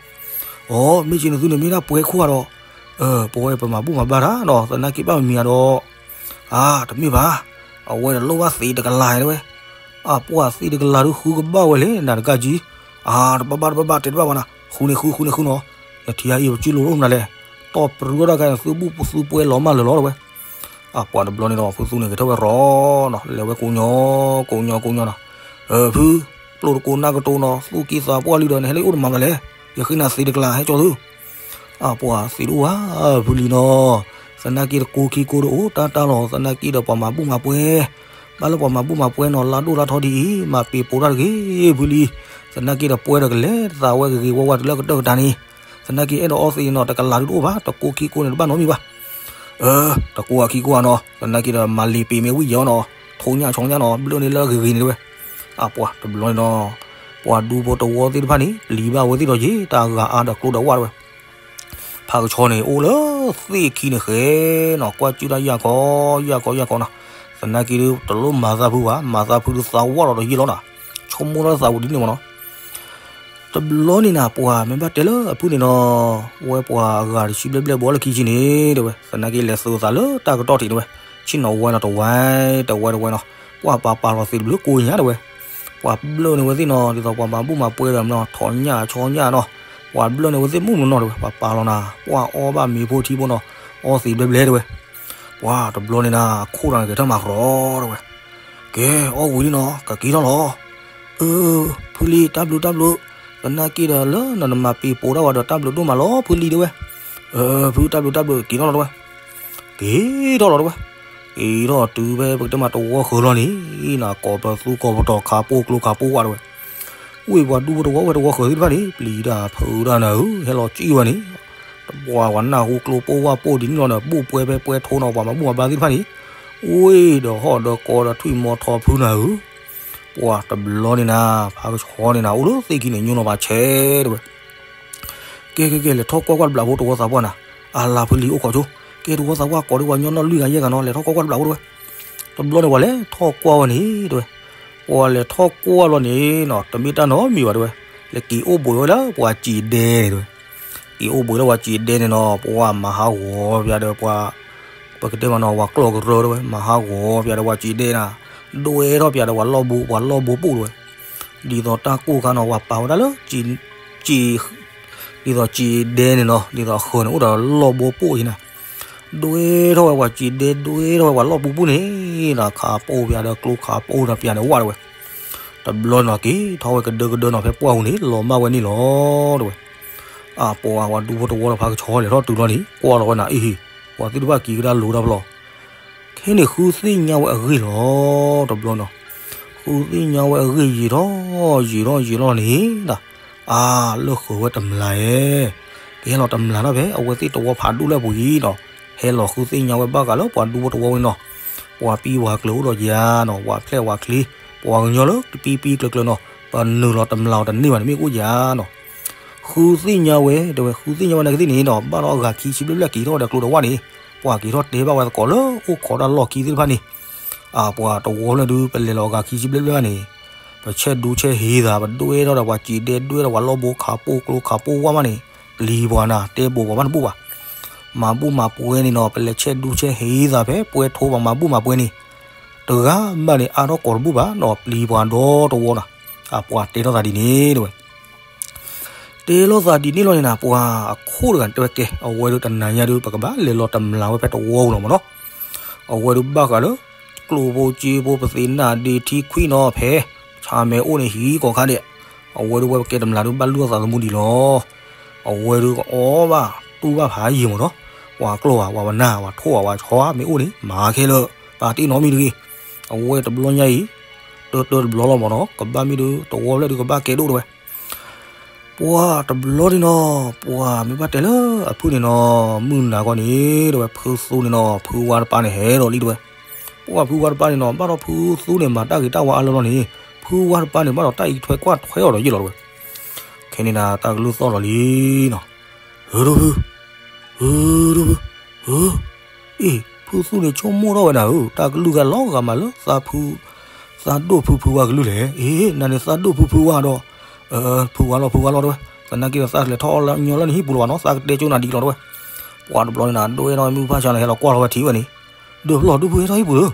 အီ မ့ၢ်က့ၤနသုန့ၣ် မ့ၢ်ဒၣ်ပှဲၤခိၣ်ဧါဒီး, ပဝဲပမၤဘူၣ်မၤဘါတၢ်နီၤ သနာ်က့ဘၣ်မံၤမံၤဧါဒီး, အါ တမ့ၢ်ဘၣ်, အဝဲတလိၣ်ဘၣ်သ့တကလးတဲဝဲ, အပှၤသ့တကလးဒုးဃုကဘၣ်ဝဲလဲၣ် နၤတကးကံ, အါ တဘၣ်ဘၣ်တဘၣ်ဘၣ်တဲတဘၣ်ဘၣ်နၤ ဃုန့ၣ်ဃု ဃုန့ၣ်ဃုနီၤ, နထံၣ်အံၤပကၠူလိာ်အိၣ်မနုၤလဲၣ်, တီၢ်ပြူထီၣ်တၢ်ခါန့ၣ် သုဘူၣ်သုပွဲလီၤမၢ်လၢာ်လီၤတဲဝဲ အပှၤတဘျီန့ၣ်ဒီး ဖုသူန့ၣ်ဂဲၤထၢၣ်ဝဲရီနီၤ လဲၤဝဲကိးညီ ကိးညီကိးညီနီၤ, ဖု ပျိၢ်တကိးနၢ်ကတိၤနီၤ သူၣ်က့သးပှၢ်လံဒီး နဟဲလၢယအိၣ်တမၤမနုၤလဲၣ်, ယဃ့နၤသ့တကလး ဟဲကၠီသု, အပှၤသ့တအိၣ်ဧါ ဖုလံနီၤ, သနာ်က့တကိးခံကိးတအိၣ်တၢ်တၢ်လီၤ သနာ်က့ဒီးပှၤမၤဘူၣ်မၤပွဲ, ဘၣ်လၢပှၤမၤဘူၣ်မၤပွဲနီၤ လါဒိၣ်လါထီဒ်အံၤ မၤပ့ၤပိာ်တၢ်တဂ့ၤ ဖုလံ, သနာ်က့ဒီးပွဲဒီးကလဲၤသးဝဲဂ့ၤဂ့ၤဝါဝါတုၤလၢကတၢၢ်ကတၢၢ်န့ၣ်, သနာ်က့အဲၣ်ဒိးအီသံးနီၤ တကလးဒုးတအိၣ်ဘၣ် တကိးခံကိးန့ၣ်တဘၣ်နီတမံၤဘၣ် အၢ တကိးအခံကိးဧါနီၤ သနာ်က့ဒီးမၤလ့ၤပ့ၤမ့ၢ်ဝံၣ်ယီၤနီၤ ထိညၣ်ဆီညၣ်နီၤ ဘျၢၣ်န့ၣ်လၢအဂ့ၤဂ့ၤန့ၣ်တဲဝဲ, အပှၤတဘျီန့ၣ်ဒီး, ပှၤဒူဖိတဝီသ့ၣ်တဖၣ်န့ၣ် ပျံၤဘၣ်ဝဲသ့ၣ်ဒီးယံၤ တၢ်ဂၤအါဒီးကျိဒီးဝၣ်တဲဝဲ, ဖးကဆှီန့ၣ် အိၣ်လၢသ့ၣ်ခံန့ၣ်ဃဲနီၤ ကွၢ်ကၠုတၢ်ယၢ်ကီယၢ်ကီယၢ်ကီနီၤ, သနာ်က့ဒုးတလိၣ်မၤသးဖုဘၣ် မၤသးဖုဒုးသးဝၣ်လီၤဒီးယံာ်လီၤနီၤ, ဆိကမိၣ်ထီၣ်သးဝံၤဒ်န့ၣ်မ့ၢ်နီၤ တဘျီန့ၣ်နၤ ပှၤမ့ၢ်ဘၣ်တဲလၢအဖုန့ၣ်နီၤ, ဝဲပှၤအဂၤတဆံဘျဲၣ်ဘျဲၣ်ဘီလၢခံဆံန့ၣ် တဲဝဲ သနာ်က့လဲၤသုးသးလၢတၢ်ကတီၢ်ထံးတဲဝဲ, ဆ့ၣ်နီၤဝဲနီၤ တဝဲ တဝဲတဝဲနီၤ, ပှၤပာ်ပာ်လီၤသ့ၣ်တဘျုးကိးညါတဲဝဲ, ပှၤဘျၢၣ်န့ၢ်ဝဲသ့ၣ်နီၤ ဒ်သိးပှၤမၤဘူၣ်မၤပွဲဒီးနီၤ ထိညၣ်ဆီညၣ်နီၤ, ပှၤဘျၢၣ်န့ၢ်ဝဲသ့ၣ်မုၢ်မနီၤတဲဝဲ ပှၤပာ်လီၤနၤ ပှၤအီဘၣ်မ့ၤဖိထံဖိနီၤ, အီသ့ၣ်ဘျဲၣ်ဘျဲၣ်တဲဝဲ ပှၤတဘျီန့ၣ်နၤ အခိၣ်တဂၤန့ၣ်ဂဲၤထၢၣ်မၤကရီတဲဝဲ, ကဲ အီၣ်ဝံၤလံနီၤ ကက့ၤထီၣ်လီၤ, အၢ ဖုလံ တၢ်ဘျုးတၢ်ဘျုး, သနာ်က့ဒီးလၢနမၤပ့ၤပိာ်တၢ်ဝဲဒီး တၢ်ဘျုးဒိၣ်မးလီၤ ဖုလံတဲဝဲ, အၢ ဖုတၢ်ဘျုးတၢ်ဘျုး က့ၤထီၣ်လီၤတဲဝဲ, က့ၤထီၣ်လီၤတဲဝဲ, က့ၤထီၣ်တုၤဖဲပကတဲမးတဝီဃၢၤလီၤန့ၣ်, နၤကိးပသူကိးပတီၤခးပိၢ်ကျိခးပိၢ်ဝါတဲဝဲ ဝ့ၢ်ပှၤဒူဖိတဝီဝဲတဝီဃၢၤသ့ၣ်တဖၣ်န့ၣ် ပျံၤတၢ်ဖုးတၢ်နၤဧၢ ဟဲလီၤကံၣ်ဝဲန့ၣ်, တပှၤဝဲနၢ်ဟူကျိပိၢ်ဝၣ်ပိၢ်ဒ်န့ၣ်လီၤဒီး ဘူၣ်ပွဲဖဲပွဲထိနီၤ ပှၤမၤဘူၣ်မၤဘါသ့ၣ်တဖၣ်န့ၣ်, ဝ့ၢ်ဒီးဟီၣ်ဒီးကီဒီးထွံၣ်မီၤထီဖုနၤဧၢ, ပှၤတဘျီန့ၣ်နၤ ဖးကဆှီန့ၣ်နၤ အိၣ်လၢသ့ၣ်ခံန့ၣ် ညိနီၤပာ်ဆဲးတဲဝဲ ကဲကဲကဲ လဲၤထီၣ်ကွၢ်ကွၢ်တဘျီဖိတဝီသးပှၢ်နၤ, အလၤဖုလံအိၣ်ခိးဆိ, ကဲတဝီသးပှၢ်ကိးဒံးပှၤညီနီၢ်လွံၢ်ဂၤယဲၢ်ဂၤနီၤ လဲၤထီၣ်ကွၢ်ကွၢ်တဘျီဖိတဲဝဲ, တဘျီန့ၣ်ပှၤလဲၤထီၣ်ကွၢ်ဝဲန့ၣ်တဲဝဲ, ပှၤလဲၤထီၣ်ကွၢ်လီၤန့ၣ်နီၤ တမ့ၢ်တၢ်နီတမံၤဘၣ်တဲဝဲ, လဲၤက့ၤအိၣ်ဘှံးဝဲလၢပှၤစံးဒဲန့ၣ်တဲဝဲ, က့ၤအိၣ်ဘှံးလၢပှၤစံးဒဲန့ၣ်နီၤ ပှၤမၤဟးဂီၤပၠးဒီးပှၤ ပကတဲမးနီၤ ပှၤကျီၢ်ကရၢတဲဝဲ မၤဟးဂီၤပၠးဒီးပှၤစံးဒဲနၤ, ဒွဲထီၣ်ပၠးဒီးပှၤလီၢ်ဘိ ပှၤလီၢ်ဘိပူၣ်တဲဝဲ, ဒ်သိးတၢ်ကိၢ်ခါနီၤ ပှၤပာ်ဝဲဒၣ်လၢ စံး ဒ်သိးစံးဒဲန့ၣ်နီၤ ဒ်သိးအဃၢၤန့ၣ် အိၣ်ဒီးလီၢ်ဘိပူၣ်အံၤနၤ, ဒွဲထီၣ်ဝဲပှၤစံးဒဲ ဒွဲထီၣ်ဝဲပှၤလီၢ်ဘိပူၣ်န့ၣ်, ဒီးခးပိၢ်ပၠးဒီးကျိခးပိၢ်ဒီးပၠးန့ၣ်ဝၣ်တဲဝဲ, တဘျီနီၤက့ၤထီၣ်ဝဲကဒၢကဒၢနီၤ ဖဲပှၢ်ပူၤန့ၣ် လီၤမၢ်ဝဲန့ၣ်လီၤတဲဝဲ အပှၤ ပှၤဒူဖိတဝီလၢဖးကဆှီလဲၤထီၣ်တုၤလီၤန့ၣ် ကွၢ်လီၤဝဲနၤအံၤ, ပှၤသ့ၣ်တဖၣ်က့ၤကဒါလိၤတၢ်ဖျီ, ခဲန့ၣ်ဃုသ့ၣ်ညါဝဲအဂ့ၢ်လီၤ, တဘျီနီၤ, ဃုသ့ၣ်ညါဝဲအဂ့ၢ်ယံာ်ထီၣ် ယံာ်ထီၣ်ယံာ်ထီၣ်န့ၣ်ဒီး, အါ လၢဃုာ်ဝဲတမျးဧဲ, ကဟဲလီၤတမျးထီၣ်ဖဲအဝဲသ့ၣ်တဝီဖးဒိၣ်လၢအပူၤအံၤနီၤ, ဟဲလီၤဃုသ့ၣ်ညါဝဲဘၣ်ဃးလၢပှၤဒူဖိတဝီဝဲနီၤ, ပှၤပံပှၤကျၢၤအိၣ်ဒီးယၤနီၤ, ပှၤဖျဲၣ်ပှၤချ့, ပှၤကညီလၢပံပံကျၢၤကျၢၤနီၤ, ပနုာ်လီၤတမျးအီၤတန့ၢ်ဘၣ်န့ၣ်မ့ၢ်ကအိၣ်ယၤနီၤ ဃုသ့ၣ်ညါဝဲ တဲဝဲ ဃုသ့ၣ်ညါဝဲနာ်က့သ့ၣ်န့ၣ်နီၤ ဘၣ်ဒီးအဂၤခံဆံဘျဲၣ်ဘျဲၣ်က့ၤထီၣ်ဝဲဒီးကျိတဝၣ်န့ၣ်, ပှၤက့ၤထီၣ်တဲဘၣ်ဝဲသကိးလၢအိၣ်ခိးတၢ်လီၢ်ခံသ့ၣ်တဖၣ်န့ၣ်, အပှၤတဝီလၢဒုး ပလဲၤလီၤအဂၤခံဆံဘျဲၣ်ဘျဲၣ်ဘၣ်န့ၣ်, ပဆဲးဒူဆဲးဟ့သး ပဒွဲထီၣ်ဒီးပှၤစံးဒဲ ဒွဲထီၣ်ပှၤလီၢ်ဘိခးပိၢ်ကျိခးပိၢ်ဝၣ်မးန့ၣ်, ပျံၤပှၤနၤ တဲဘိးပှၤဘၣ်တဘူၣ်ဘၣ် မၤဘူၣ်မၤပွဲန့ၣ်နီၤ ပလဲၤဆဲးဒူဆဲးဟ့သးဖဲပွဲထိပှၤမၤဘူၣ်မၤပွဲန့ၣ်, တဂၤဘၣ်န့ၣ် အါထီၣ်ကိးတဘူၣ်ဘၣ်နီၤ ပျံၤပှၤဒီတဝီနီၤ, အပှၤတဲထီၣ်သးဒ်န့ၣ်တဲဝဲ တဲလိာ်သးဒ်န့ၣ်လီၤန့ၣ်နၤ ပှၤအခိၣ်တဂၤတဲဝဲကဲ အဝဲဒုးတနၤညါဒုး ပကဘၣ်လဲၤလီၤတမျးဝဲဖဲတဝီပူၤလီၤမးနီၤ, အဝဲဒုးဘၣ်ဃးလၢ ကျိဖိစ့ဖိပသ့ၣ်နၢ်ဒ့ထံခွံနီၤဖဲ ဆၣ်မဲာ်အိၣ်န့ၣ်ဟံးကီၢ်ခါဒဲး, အဝဲဒုးဝဲပကဲတမျးဒုးဘၣ်လုၢ်အီၣ်သးသမူဒံးလီၤ အဝဲဒုးကအီၣ်ဘၣ်တူၢ်ဘၣ်ဖးယံာ်မးနီၤ, ပှၤကျီၢ်ဧါ ပှၤပနၢ် ပှၤထိၣ်ဧါ ပှၤဆီဧါ မ့ၢ်အိၣ်န့ၣ် မၤခဲလၢာ်, ပာ်တ့ၢ်နီတမံၤတဂ့ၤ, အဝဲတဘျီညါအံၤ တၢတၢတဘျီလီၤမးနီၤ ကဘၣ်မ့ၢ်ဒုးတဝီဖျၢၣ်ဒုးကဘၣ်ကဲဒိၣ်တဲဝဲ, ပှၤတဘျီန့ၣ်နီၤ ပှၤမ့ၢ်ဘၣ်တဲလၢအဖုန့ၣ်နီၤ မုၢ်နၤခီန့ၣ် တဲဝဲ ဖုသူန့ၣ်နီၤ ဖုဝါတပၤန့ၣ်ဟဲဒီးလံတဲဝဲ, ပှၤဖုဝါတပၤန့ၣ်နီၤ ဘၣ်ဒီးဖုသူန့ၣ် မၤတၢ်ဂ့ၤတၢ်ဝါအါလၢလီၤန့ၣ်, ဖုဝါတပၤန့ၣ် ဘၣ်ဒီးတၢ်အံးထွဲကွၢ်ထွဲအီၤဒီးယ့ၢ်လီၤတဲဝဲ, ခဲန့ၣ်နၤ တၢ်ကလုၢ်သီၣ်လီၤလံနီၤ, ဧၢ ဒိၣ်ဖု ဧၢ ဒိၣ်ဖု ဧၢ, အ့ၣ် ဖုသူန့ၣ်ဆိကမိၣ်ထီၣ်ဝဲနၤဧၢ, တၢ်ကလုၢ်ဂၤလီၤဂာ်မးလၢ သးဖု သးဒိၣ်ဖုဖုဝါကလုၢ်လဲၣ်, အ့ၣ် နၤန့ၣ်သးဒိၣ်ဖုဖုဝါဒီး, ဖုဝါလီၤ ဖုဝါလီၤတဲဝဲ, သနာ်က့ဒီးသးလဲၤထီၣ်အီၣ်လၢညီလၢနဟံၣ်ပူၤလီၤဘၣ်နီၤ သးကတဲကၠိနၤဒ်လီၤတဲဝဲ, ပှၤတဘျီန့ၣ်နၤ ဒိၣ်အဲၣ်ထီၣ်မုၢ်ဖၣ်ဆါန့ၣ် ဟဲလီၤကွၢ်လီၤဝဲထံၣ်ဝဲန့ၣ်, ဒိၣ်ဖျီၣ်ဒိၣ်ဖုဟဲထီၣ်ဟံၣ်ပူၤ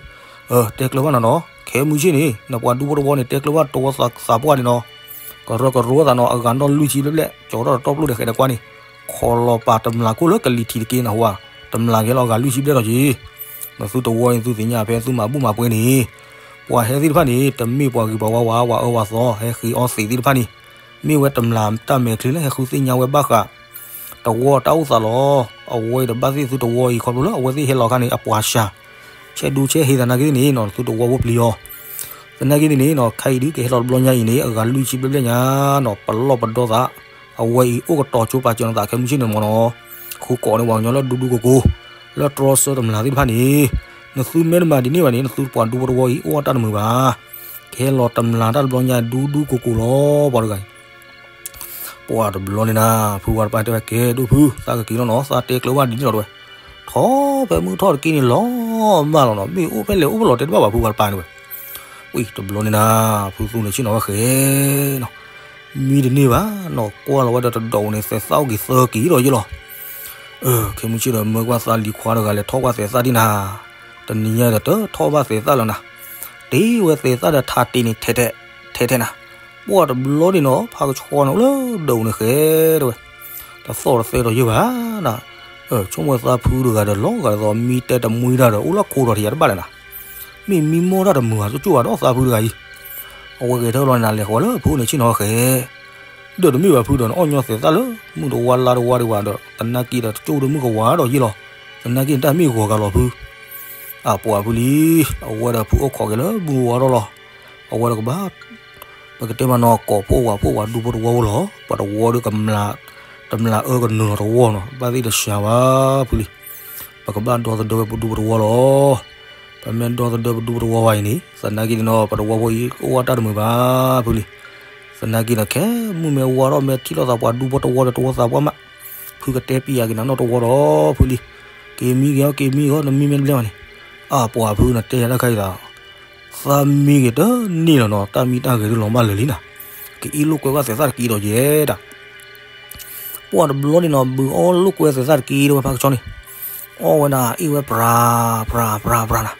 လၢ, တဲကျၢၤဘၣ်နၤနီၤ, ခဲမုၢ်ဆ့ၣ်န့ၣ် နပှၤဒူဖိတဝီန့ၣ် တဲကျၢၤဘၣ်တဝီသးပှၢ်န့ၣ်နီၤ, ကရၢကရိသးနီၤ အဂၤနီၣ်လွံၢ်ဆံဘျဲၣ်ဘျဲၣ် ကၠီထီၣ်တတီၢ်ပျိၣ်ဒီးဃဲးဒီးကွၢ်န့ၣ်, ခီလီၤပာ်တမျာ်ခိၣ်လၢကလံၤထံးတက့ၢ်နဟူဧါ, တမျာ်ကဟဲလီၤအဂၤလွံၢ်ဆံဘျဲၣ်ဒီးက့ၤ, နသုတဝီအံၤသုသ့ၣ်ညါဖဲသုမၤဘူၣ်မၤပှဲၤန့ၣ်, ပှၤဟဲသ့ၣ်တဖၣ်န့ၣ် တမ့ၢ်ပှၤဂ့ၤပှၤဝါဝါ ပှၤအၢပှၤသီ ဟဲဃ့အီသံးသ့ၣ်တဖၣ်န့ၣ်, မ့ၢ်ဝဲတမျာ်တၢ်မဲာ်ချံလၢဟဲဃုသ့ၣ်ညါဝဲဘၣ်ဃး တဝီတၢ်အိၣ်သးလီၤ. အဝဲအံၤဒီးဘၣ်သ့ၣ်သုတဝီအံၤခီဖျိလၢအဝဲသ့ၣ်ဟဲလီၤအခါန့ၣ် အပှၤစှၤ, ဆဲးဒူဆဲးဟ့သနာ်က့န့ၣ်နီၤ သုတဝီဖိပျံၤအီၤ, သနာ်က့န့ၣ်နီၤ ခဲအံၤဒုးကဟဲလီၤတဘျီညါအံၤန့ၣ် အဂၤလွံၢ်ဆံဘျဲၣ်ဘျဲၣ်ညါနီၤ ပလီၢ်ပဒီသး, အဝဲအံၤအိၣ်ကတီၤကၠိပာ်စၢၤနသးခဲမုၢ်ဆ့ၣ်န့ၣ်မ့ၢ်နီၤ, ဃုကိးန့ၢ်ပှၤကညီလၢဒူဒူကိကိၤ, လၢတြီဆၢတမျာ်သ့ၣ်တဖၣ်န့ၣ်, နသုမ့ၢ်တမၤဒ်န့ၣ်ဘၣ်န့ၣ် နသုပှၤဒူဖိတဝီအံၤအိၣ်အတၢ်တမုာ်ဘၣ်, ကဟဲလီၤတမျာ်တၢ်တဘျီညါဒူဒူကိကိၤလီၤ ပှၤတဂၤအံၤ ပှၤတဘျီန့ၣ်နၤ ဖုဝါတပၢ်တဲဝဲကဲဒိၣ်ဖု သးကက့ၤလီၤနီၤ သးတဲကျၢၤဘၣ်ဒ်န့ၣ်လီၤတဲဝဲ, ထီၣ်ဖဲမုၢ်ထီၣ်တက့ၢ်န့ၣ်လီၤမၢ်လီၤနီၤ မ့ၢ်အိၣ်ဖဲလဲၣ်အိၣ်ဖဲလဲၣ်တဲတဘၣ်ဘၣ်ဖုဝါတပၢ်န့ၣ်ဝဲ, ဝံၤတဘျီန့ၣ်နၤ ဖုသူန့ၣ်ဆ့ၣ်နီၤဝဲဃဲနီၤ, မံတန့ၢ်ဘၣ်နီၤ ကွၢ်လီၤဝဲဒီးတဒီးန့ၣ် သဲးသၣ်အိၣ်က့ၤသၢက့ၤဒီးယ့ၢ်လီၤ ခဲမုၢ်ဆ့ၣ်ဒီးမၢကွၢ်သးလံၤခွါတဂၤလဲၤထီၣ်ကွၢ်သဲးသၣ်ဒံးနၤ, တနံၤညါဒီးတထီၣ်ဘၣ်သဲးသၣ်လၢၤနၤ, တ့ဝဲသဲးသၣ်ဒီးထးတ့ၢ်န့ၣ်ထဲထဲထဲထဲနၤ, ပှၤတဘျီန့ၣ်နီၤ ဖးကဆှီန့ၣ်အိၣ်လၢဒိးန့ၣ်ဃဲတဲဝဲ, တသီၣ်တသဲဒီးယ့ၢ်ဘၣ်နၤ, ဆိကမိၣ်သးဖုတဂၤဒီးလီၤဂာ်ဒ်သိးမံတဲတမှံတၢ်ဒီးအိၣ်လၢခိဒီးထံယၤတဘၣ်လဲၣ်နၤ, မ့ၢ်မံမီၢ်တၢ်တမုာ်ဘၣ်ကၠိၣ်ဘၣ်ဒီးသးဖုတဂၤအံၤ, အဝဲဂဲၤထၢၣ်လီၤန့ၣ်နၤ လဲၤဃီၤလၢဖုအိၣ်န့ၣ်ဆ့ၣ်နီၤဃဲ ဒီးတမ့ၢ်ဘၣ်ဖုဒီးနအီၣ်ညီသဲးသၣ်လၢ မုၢ်တဝါလါတဝါဒံးဘၣ်ဒီး သနာ်က့ဒီးတကၠိၣ်ဒီးမုၢ်ကဝၤဒီးယ့ၢ်လီၤ, သနာ်က့နတၢ်မ့ၢ်ဂီၤကၤလီၤဖု, အပှၤဖုလံ, အဝဲဒီးဖုအိၣ်ခိးက့ၤလၢမုၢ်ကဝၤဒီးလီၤ, အဝဲဒီးကဘၣ် ပကတဲမးနီၤ ကိးဖှိၣ်ဝၤဖှိၣ်ဝၤဒူဖိတဝီဖိလီၤ, ပှၤတဝီဒီးကမျၢ် တမျၢ်အၢကနုာ်လီၤတဝီနီၤ ဘၣ်သ့ၣ်တစှၤဘၣ်ဖုလံ, ပကဘၣ်ဒီသဒၢဝဲပဒူပတဝီလီၤ, ပမ့ၢ်ဒီသဒၢပဒူပတဝီဝဲအံၤန့ၣ် သနာ်က့န့ၣ်နီၤ ပတဝီဖိအံၤအိၣ်ဝဲတၢ်တမုာ်ဘၣ်ဖုလံ, သနာ်က့ဒီးခဲမုၢ်မ့ၢ်ဝါထီၣ်မ့ၢ်ထံၣ်လိာ်သးပှၤဒူဖိတဝီဒီးတဝီသးပှၢ်မး, ဖုကတဲပံယၤက့ၤနနီၢ်တဝီဒီးဖုလံ, က့ၤမံက့ၤအီၤ က့ၤမံက့ၤအီၤ နမံမ့ၢ်တဘျဲၣ်ဘၣ်န့ၣ်, အပှၤဖုနတဲယၤတၢ်ခါအံၤသး သးမံဂ့ၤတန့ၢ်လီၤနီၤ တၢ်မံတၢ်ဂဲၤဒုးလီၤမၢ်လၢာ်လံနၤ, ကအ့ၣ်လိာ်ကွဲဝဲသဲးသၣ်တက့ၢ်ဒီးယဲဒၣ်, ပှၤတဘျီန့ၣ်နီၤ ဘုးအီၣ်လိာ်ကွဲသဲးသၣ်တက့ၢ်ဒီးဝဲဖးကဆီန့ၣ်, အီၣ်ဝဲဒၣ်အ့ၣ်ဝဲပြၤ ပြၤ ပြၤ ပြၤနၤ,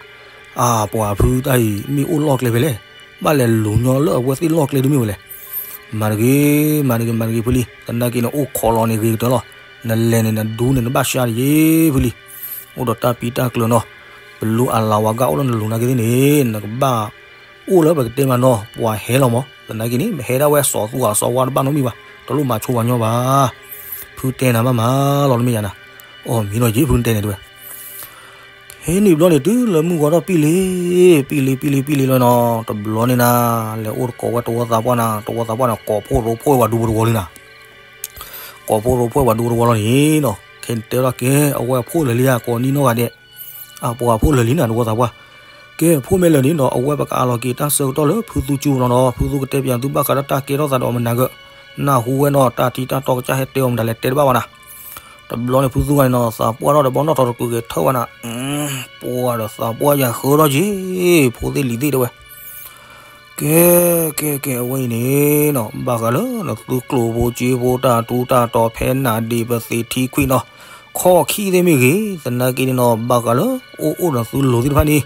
အပှၤဖုတၢ်အံၤ မ့ၢ်အိၣ်လီၢ်ကျဲဖဲလဲၣ်, ဘၣ်လဲၤလူၤညီလၢအဝဲသ့ၣ်လီၢ်ကျဲဒုးမ့ၢ်ဝဲလဲၣ်, မၤတဂ့ၤ မၤတဂ့ၤ မၤတဂ့ၤဖုလံ, သနာ်က့န့ၣ်အိၣ်ခိးလီၤန့ၣ်ဂ့ၤကတၢၢ်လီၤ, နလဲၤန့ၣ်နဒူန့ၣ်နဘၣ်ရှါတယ့ၢ်ဖုလံ အိၣ်ဒီးတၢ်ပံတၢ်ကျၢၤနီၤ, ပလူအလၤဝၤဂၤအိၣ်လၢနလူၤနာ်က့သ့ၣ်န့ၣ် နကဘၣ်အိၣ်လၢပကတဲမးနီၤ ပှၤဟဲလီၤမး သနာ်က့န့ၣ် မ့ၢ်ဟဲဒၣ်ဝဲစီၤသူအစီၤဝါတဘၣ်နီတမံၤဘၣ် တလိၣ်မၤဆိဝၤညီဘၣ်, ဖုတဲနၤဘၣ်မးလီၤနမ့ၢ်ယၤနၤ, အီၣ်မ့ၢ်နီၤက့ဖုတဲန့ၣ်တဲဝဲ ဟဲနုာ်ဘျီန့ၣ် တုၤလၢမုၢ်ဂီၤထီၣ်ပံလံ, ပံလံ ပံလံ ပံလံလီၤနီၤ, တဘျီန့ၣ်နၤ, လဲၤအိၣ်တကိးဝဲတဝီသးပှၢ်နၤ, တဝီသးပှၢ်န့ၣ် ကိးဖှိၣ်ရိဖှိၣ်ဝဲဒူပတဝီလံနၤ, ကိးဖှိၣ်ရိဖှိၣ်ဝဲဒူပတဝီလီၤန့ၣ်နီၤ, ခဲတဲလီၤကဲ အဝဲအဖှိၣ်လၢာ်လံဧါ ကိးနံၣ်နီၢ်ဂၤဒဲး, အပှၤအဖှိၣ်လၢာ်လံနၤ တဝီသးပှၢ်, ကဲ ဖှိၣ်မ့ၢ်လၢာ်န့ၣ်ဒီး အဝဲပကအးလီၤက့ၤတၢ်ဆၢကတီၢ်လၢဖုသူကၠူနီၤနီၤ, ဖုသူကတဲပၠးသုဘၣ်ဃးဒီးတၢ်ကဲထီၣ်သးဒီးမနၤဂၢၢ်, နၢ်ဟူဝဲနီၤ တၢ်ထံတၢ်တီကစၢ်ဟဲတဲအီၤမတၤလဲၣ်တဲတဘၣ်ဘၣ်နၤ တဘျီန့ၣ် ဖုသူဂၤန့ၣ်နီၤ သးပှၢ်ထီၣ်ဒီးဘီနီၣ်ထီၣ်တကုးက့ၤထၢၣ်ဝဲနၤ, ပှၤဒီးသးပှၢ်ယၤဃၢထီၣ်က့ၤ, ဖိသ့ၣ်လံၤသ့ၣ်တဲဝဲ, ကဲ ကဲ ကဲ အဝဲအံၤန့ၣ်နီၤ ဘၣ်ဃးလၢနသုကျိၣ်ဖိစ့ဖိတၢ်ထူးတၢ်တီၤဖဲနၤဒ့ၣ်ပသ့ၣ်ထံခွံနီၤ, ခီၣ်ခံသ့ၣ်မ့ၢ်ဂ့ၤ, သနာ်က့န့ၣ်နီၤ ဘၣ်ဃးလၢအိၣ်အိၣ်နသုလိၤသ့ၣ်တဖၣ်န့ၣ်,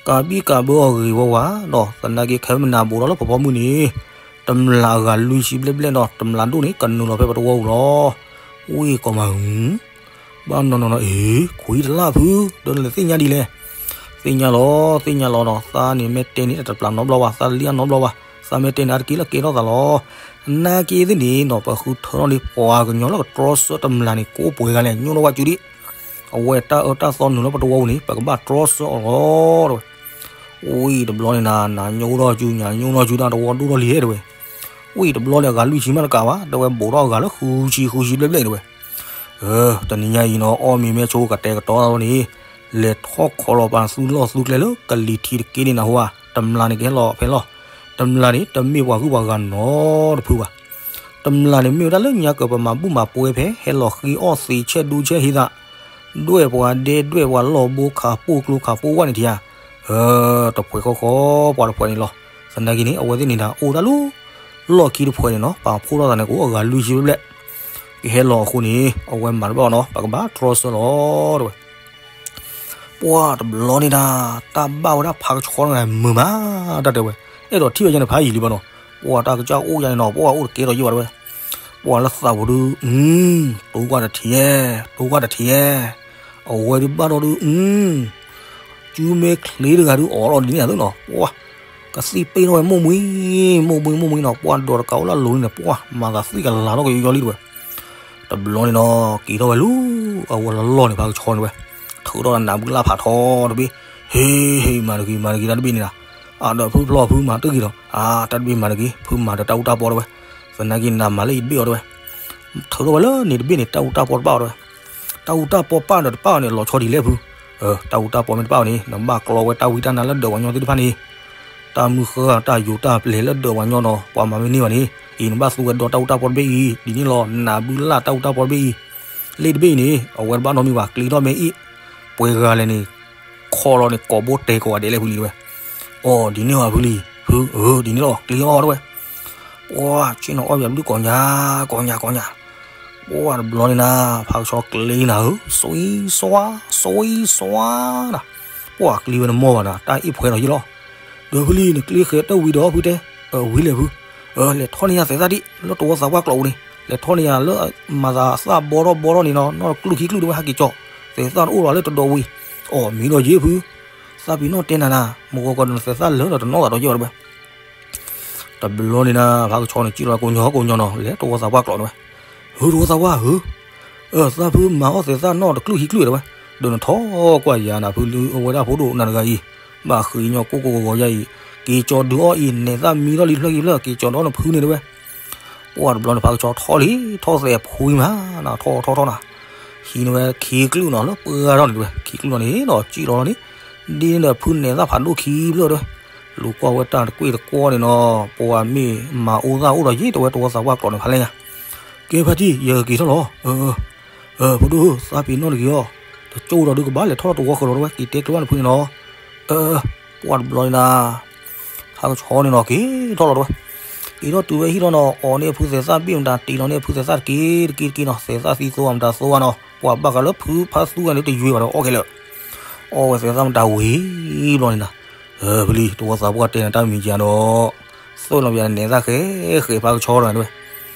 ကးဘံၣ်ကးဘၢအီၤဂ့ၤဝဲဝဲဒီး သနာ်က့ခဲမနၤဘိးထီၣ်လၢဖီဖီမုၢ်န့ၣ် တမျာ်အဂၤလွံၢ်ဆံဘျဲၣ်ဘျဲၣ်နီၤ တမျာ်ဒိၣ်န့ၣ် ကနုာ်လီၤဖဲပတဝီပူၤလီၤ. ဝံၢ်ကီးမးဧၢ, ဘၣ်နီၢ်နီၢ်နီၢ် အ့ ခွံတလၢ်ဖု, ဒီးနလဲၤသ့ၣ်ညါဒ်လဲၣ်. သ့ၣ်ညါလီၤ သ့ၣ်ညါလီၤနီၤ, သးန့ၣ်မ့ၢ်တဲန့ၣ် တတပျၢ်နီတဘျီဘၣ်, သးတလံၣ်အနီတဘျီဘၣ်, သးမ့ၢ်တဲန့ၣ် အါတက့ၢ်လၢကဲထီၣ်သးလီၤ. နာ်က့သ့ၣ်န့ၣ်နီၤ ပဃုထၢထီၣ်န့ၣ် ပှၤကညီလၢကတြီဆၢတမျာ်န့ၣ် ကိးပှဲၤဂၤလဲၣ် ညိၣ်ထီၣ်ဝဲစုဒံး အဝဲတၢ်အၢတၢ်သီနုာ်လၢပတဝီပူၤန့ၣ် ပကဘၣ်တြီဆၢအီၤလီၤ တဲဝဲ. ဝံၤတဘျီန့ၣ်နၤ နၤညိၣ်ထီၣ်စု ညၤညိၣ်ထီၣ်စု တၢ်တဝီဒိၣ်ထီၣ်လံ တဲဝဲ. ဝံၤတဘျီန့ၣ် အဂၤလွံၢ်ဆံမးတကးဘၣ် တဲဝဲ ဘူးထီၣ်အဂၤလၢဃုဆံ ဃုဆံဘျဲၣ်ဘျဲၣ် တဲဝဲ. တနံၤညါအံၤနီၤ အီၣ်မ့ၤမ့ၢ်ဆိကတဲာ်ကတီၤလီၤန့ၣ် လဲၤထီၣ်ခိးလီၤပာ်သူၣ်လီၢ်သူကျဲလၢကလံၤထံးတက့ၢ်န့ၣ်နၢ်ဟူဧါ. တမျာ်န့ၣ်ကဟဲလီၤဖဲလီၤ. တမျာ်န့ၣ် တမ့ၢ်ပှၤဂုၤပှၤဂၤနီတဖုဘၣ်. တမျာ်န့ၣ်မ့ၢ်ဝဲဒၣ်လၢညါကပမၤဘူၣ်မၤပှဲၤဖဲ ဟဲလီၤဃ့အီၣ်သ့ ဆဲးဒူဆဲးဟ့သး ဒွဲၣ်ပှၤဒဲ ဒွဲၣ်ပှၤလီၢ်ဘိ ခးပိၢ်ကျိခးပိၢ်ဝၣ်န့ၣ်ထံဧါ. တဖှဲးဃီဃီ ပှၤတဖှဲးန့ၣ်လီၤ. သနာ်က့န့ၣ် အဝဲသ့ၣ်န့ၣ်ဒၣ်အိၣ်ဒၣ်လၢ လီၢ်ခံတဖှဲးန့ၣ်နီၤ ပာ်ဖှိၣ်ထီၣ်သးန့ၣ် ကအိၣ်အဂၤလွံၢ်ဆံဘျဲၣ်ဘျဲၣ်. ကဟဲလီၤအဃိန့ၣ် အဝဲမၤတဘၣ်ဘၣ်နီၤ ပကဘၣ်တြီဆၢလီၤတဲဝဲ. ပှၢ်တဘျီန့ၣ်ဒၣ် တၢ်ဘၣ်ဝဲဒၣ်ဖးကဆှီတဂၤမုာ်မး တၢ်တဲဝဲ, အဲၣ်ဒိးထံၣ်ဝဲယဲန့ၣ်ဖးယံာ်လံဘၣ်နီၤ, ပှၢ်တၢ်ကစၢ်အိၣ်ယါန့ၣ်နီၤ ပှၢ်အိၣ်တကဲထီၣ်ယံာ်ဘၣ်တဲဝဲ, ပှၢ်လၢသးပူၤဒုး အ တိကွၢ်တထံၣ်, တိကွၢ်တထံၣ်, အဝဲဒုးဘၣ်ဒီးဒုး အ စုမ့ၢ်ချ့တဂၤဒုးအိးထီၣ်ဒ်န့ၣ်အသိးနီၤ ပှၢ် ကသံၣ်ပ့ၣ်ထီၣ်ဝဲမိၢ်မှံ, မိၢ်မှံမိၢ်မှံနီၤ ပှၢ်ဒီးတကးအိၣ်လၢလိၤန့ၣ် ပှၢ်မၤသးသံၣ်ကလၤထီၣ်ကယီယီလံတဲဝဲ. တဘျီန့ၣ်နီၤ က့ၤထီၣ်ဝဲလူၤ အဝဲလီၢ်လီၢ်န့ၣ် ဖးကဆှီန့ၣ်ဝဲ, ထုးထီၣ်နးဘုလၢ်ဖးထီတဘ့ၣ်, ဟ့ ဟ့ မၤတဂ့ၤ မၤတဂ့ၤ တၢ်တဘ့ၣ်န့ၣ်နီၤ, အဒီးဖုဖျီဖုမၤတဂ့ၤဒီး အတၢ်တဘ့ၣ်မၤတဂ့ၤ ဖုမၤဒီးတၢ်အူတၢ်ပီတဲဝဲ, သနာ်က့နးမၤလၢယတဘ့ၣ်အီၤတဲဝဲ. ထုးထီၣ်ဝဲလၢန့ၣ်တဘ့ၣ်န့ၣ် တၢ်အူတၢ်ပီတဘၣ်အီၤတဲဝဲ. တၢ်အူတၢ်ပီပၣ်ဒီးတပၣ်အီၤန့ၣ် လီၤဆီဒ်လဲၣ်ဖု, တၢ်အူတၢ်ပီမ့ၢ်တပၣ်အီၤန့ၣ် နဘၣ်ကျီဝဲတၢ်ဝံတၢ်နါလၢဒၢးပှၤညီသ့ၣ်တဖၣ်န့ၣ်, တၢ်မုၢ်ဃၢ်တၢ်ယိၤတၢ်ပျဲၤလၢဒၢးပှၤညီနီၤ ပှၤမၤမ့ၢ်န့ၢ်ဘၣ်န့ၣ် အံၤနဘၣ်သူဝဲဒီးတၢ်အူတၢ်ပီတဘ့ၣ်အံၤ ဒ်န့ၣ်လီၤ နးဘုလၢ်တၢ်အူတၢ်ပီတဘ့ၣ်အံၤ, လ့ၣ်တဘ့ၣ်အံၤန့ၣ် အဝဲတဘၣ်နီတမံၤဘၣ် ကျ့ထီၣ်မ့ၢ်အ့ၣ်, ပှဲၤဂၤလဲၣ်န့ၣ် ခီလီၤန့ၣ် ကိးဘိတဲာ်ကိးဂၤဒဲးလဲၣ်ဖုလံတဲဝဲ. အိ ဒ်န့ၣ်ဘၣ်ဖုလံ, ဖု အ ဒ်န့ၣ်လီၤ ကျ့အီၤတဲဝဲ. ပှၢ်ဆ့ၣ်နီၤအီၣ်ယၤဘျုးကိးညါ ကိးညါကိးညါ, ပှၢ်တဘျီန့ၣ်နၤ ဖးကဆှီကျ့နၤဧၢ, စွံစွါ စွံစွါနၤ, ပှၢ်ကျ့ဝဲနမီၢ်ဘၣ်နၤ တၢ်အ့ၣ်ဖှဲးထီၣ်ယ့ၣ်လီၤ. ဒီးဖုလံ နကျ့ဃဲၤတၢ်ဝံၤဒီးဖုတဲ, အဝံၤလဲၣ်ဖု, လဲၤထီၣ်န့ၢ်ယၤသဲးသၣ်ဒံး လၢတဝီသးပှၢ်ကျိးပူၤန့ၣ် လဲၤထီၣ်န့ၢ်ယၤလၢမၤသးသၣ်ဘီထီၣ်ဘီထီၣ်န့ၣ်နီၤ နီၢ်တကျူၢ်ခံကျူၢ်တဲဝဲ ဟဲက့ၤကၠီ, သဲးသၣ်တအိၣ်လီၤလၢတဒီဝံၤ, အိ မ့ၢ်ဒီးယ့ၣ်ဖု, သးပ့ၤနီၣ်တဲနၤနၤ မုၢ်ဂီၤကီၢ်ဒီးနသဲးသၣ်လၢာ်ဒီးတနီၣ်သးဒီးယ့ၣ်ဘၣ်တဲဝဲ. တဘျီန့ၣ်နၤ ဖးကဆှီန့ၣ် ကံၣ်လီၤကိးညီကိးညီနီၤ လဲၤတဝီသးပှၢ်ကျိးတဲဝဲ, ဟု တဝီသးပှၢ်ဟု, အၢ သးဖုမၤအီၣ်သဲးသၣ်နီၢ်တကျူၢ်ခံကျူၢ်တဲဝဲ, ဒီးနထီၣ်ကွၢ်ယၤနၤဖုလံ အဝဲဒၣ်ဖိဒိၣ်နၤတဂၤအံၤ, ဘၣ်ဃ့ညီကိၢ်ကိၢ်ဂီၤဂီၤယါအံၤ, က့ၤကၠီဒုးအီၣ်အံၤ နဲးသၣ်မံထီၣ်လံဖျၢၣ်ခံဖျၢၣ် က့ၤကၠီဒီးနဖုန့ၣ်တဲဝဲ. ပှၢ်တဘျီန့ၣ် ဖးကဆှီထီၣ်လံ ထီၣ်သဲးဖှံမးနၤ ထီၣ်ထီၣ်ထီၣ်နၤ, ဟံးန့ၢ်ဝဲခံကျူၢ်နီၤ လၢပှၢ်ထီၣ်န့ၣ်တဲဝဲ ခံကျူၢ်လီၤန့ၣ်ဒီး ကံၣ်လီၤလီၤန့ၣ်, ဒ်န့ၣ်ဒီးဖုနဲးသၣ်ဖးဒိၣ်ခံဖျၢၣ်တဲဝဲ, လူၤကွၢ်ဝဲတၢ်တကွ့ၢ်တကွီန့ၣ်နီၤ ပှၤမ့ၢ်မၤအူသၣ်အိၣ်ဒီးယ့ၣ်တဲဝဲ တဝီသးပှၢ်ကျိးန့ၣ်ဖးလဲၢ်ညါ, ကဲဖါတံၢ် ယကက့ၤထီၣ်လီၤ, အၢ ဖိဒိၣ် သးပ့ၤနီၣ်တဂ့ၤအီၤ, တကၠိဒီးဒုးကဘၣ်လဲၤထီၣ်လၢတဝီဃၢၤလီၤတဲဝဲ က့ၤတဲကျဲဘၣ်နဖုန့ၣ်နီၤ, အၢ ပှၢ်တဘျီန့ၣ်နၤ ဖးကဆှီန့ၣ်နီၤ က့ၤထီၣ်လီၤတဲဝဲ, က့ၤထီၣ်တုၤဝဲဟံၣ်လီၤနီၤ အီၣ်န့ၢ်အဖုသဲးသၣ်ဘ့ၣ်မတၤ တ့လီၤန့ၢ်အဖုသဲးသၣ်တက့ၢ်တက့ၢ်တက့ၢ်နီၤ သဲးသၣ်သံသိဧါမတၤသိဧါနီၤ ပှၢ်ဘၣ်ဃးလၢဖုဖါသူဂၤန့ၣ်တယွဲဘၣ်ဒီးအီၣ်ခဲလၢာ်, အီၣ်ဝဲသဲးသၣ်မတၤဝံၤဘျီန့ၣ်နၤ, ဖုလံ တဝီသးပှၢ်တဲနၤတၢ်မံၤကၤဒီး သိၣ်လီၤပယၤနဲးသၣ်ဃဲဃဲဖးကဆှီတဂၤတဲဝဲ,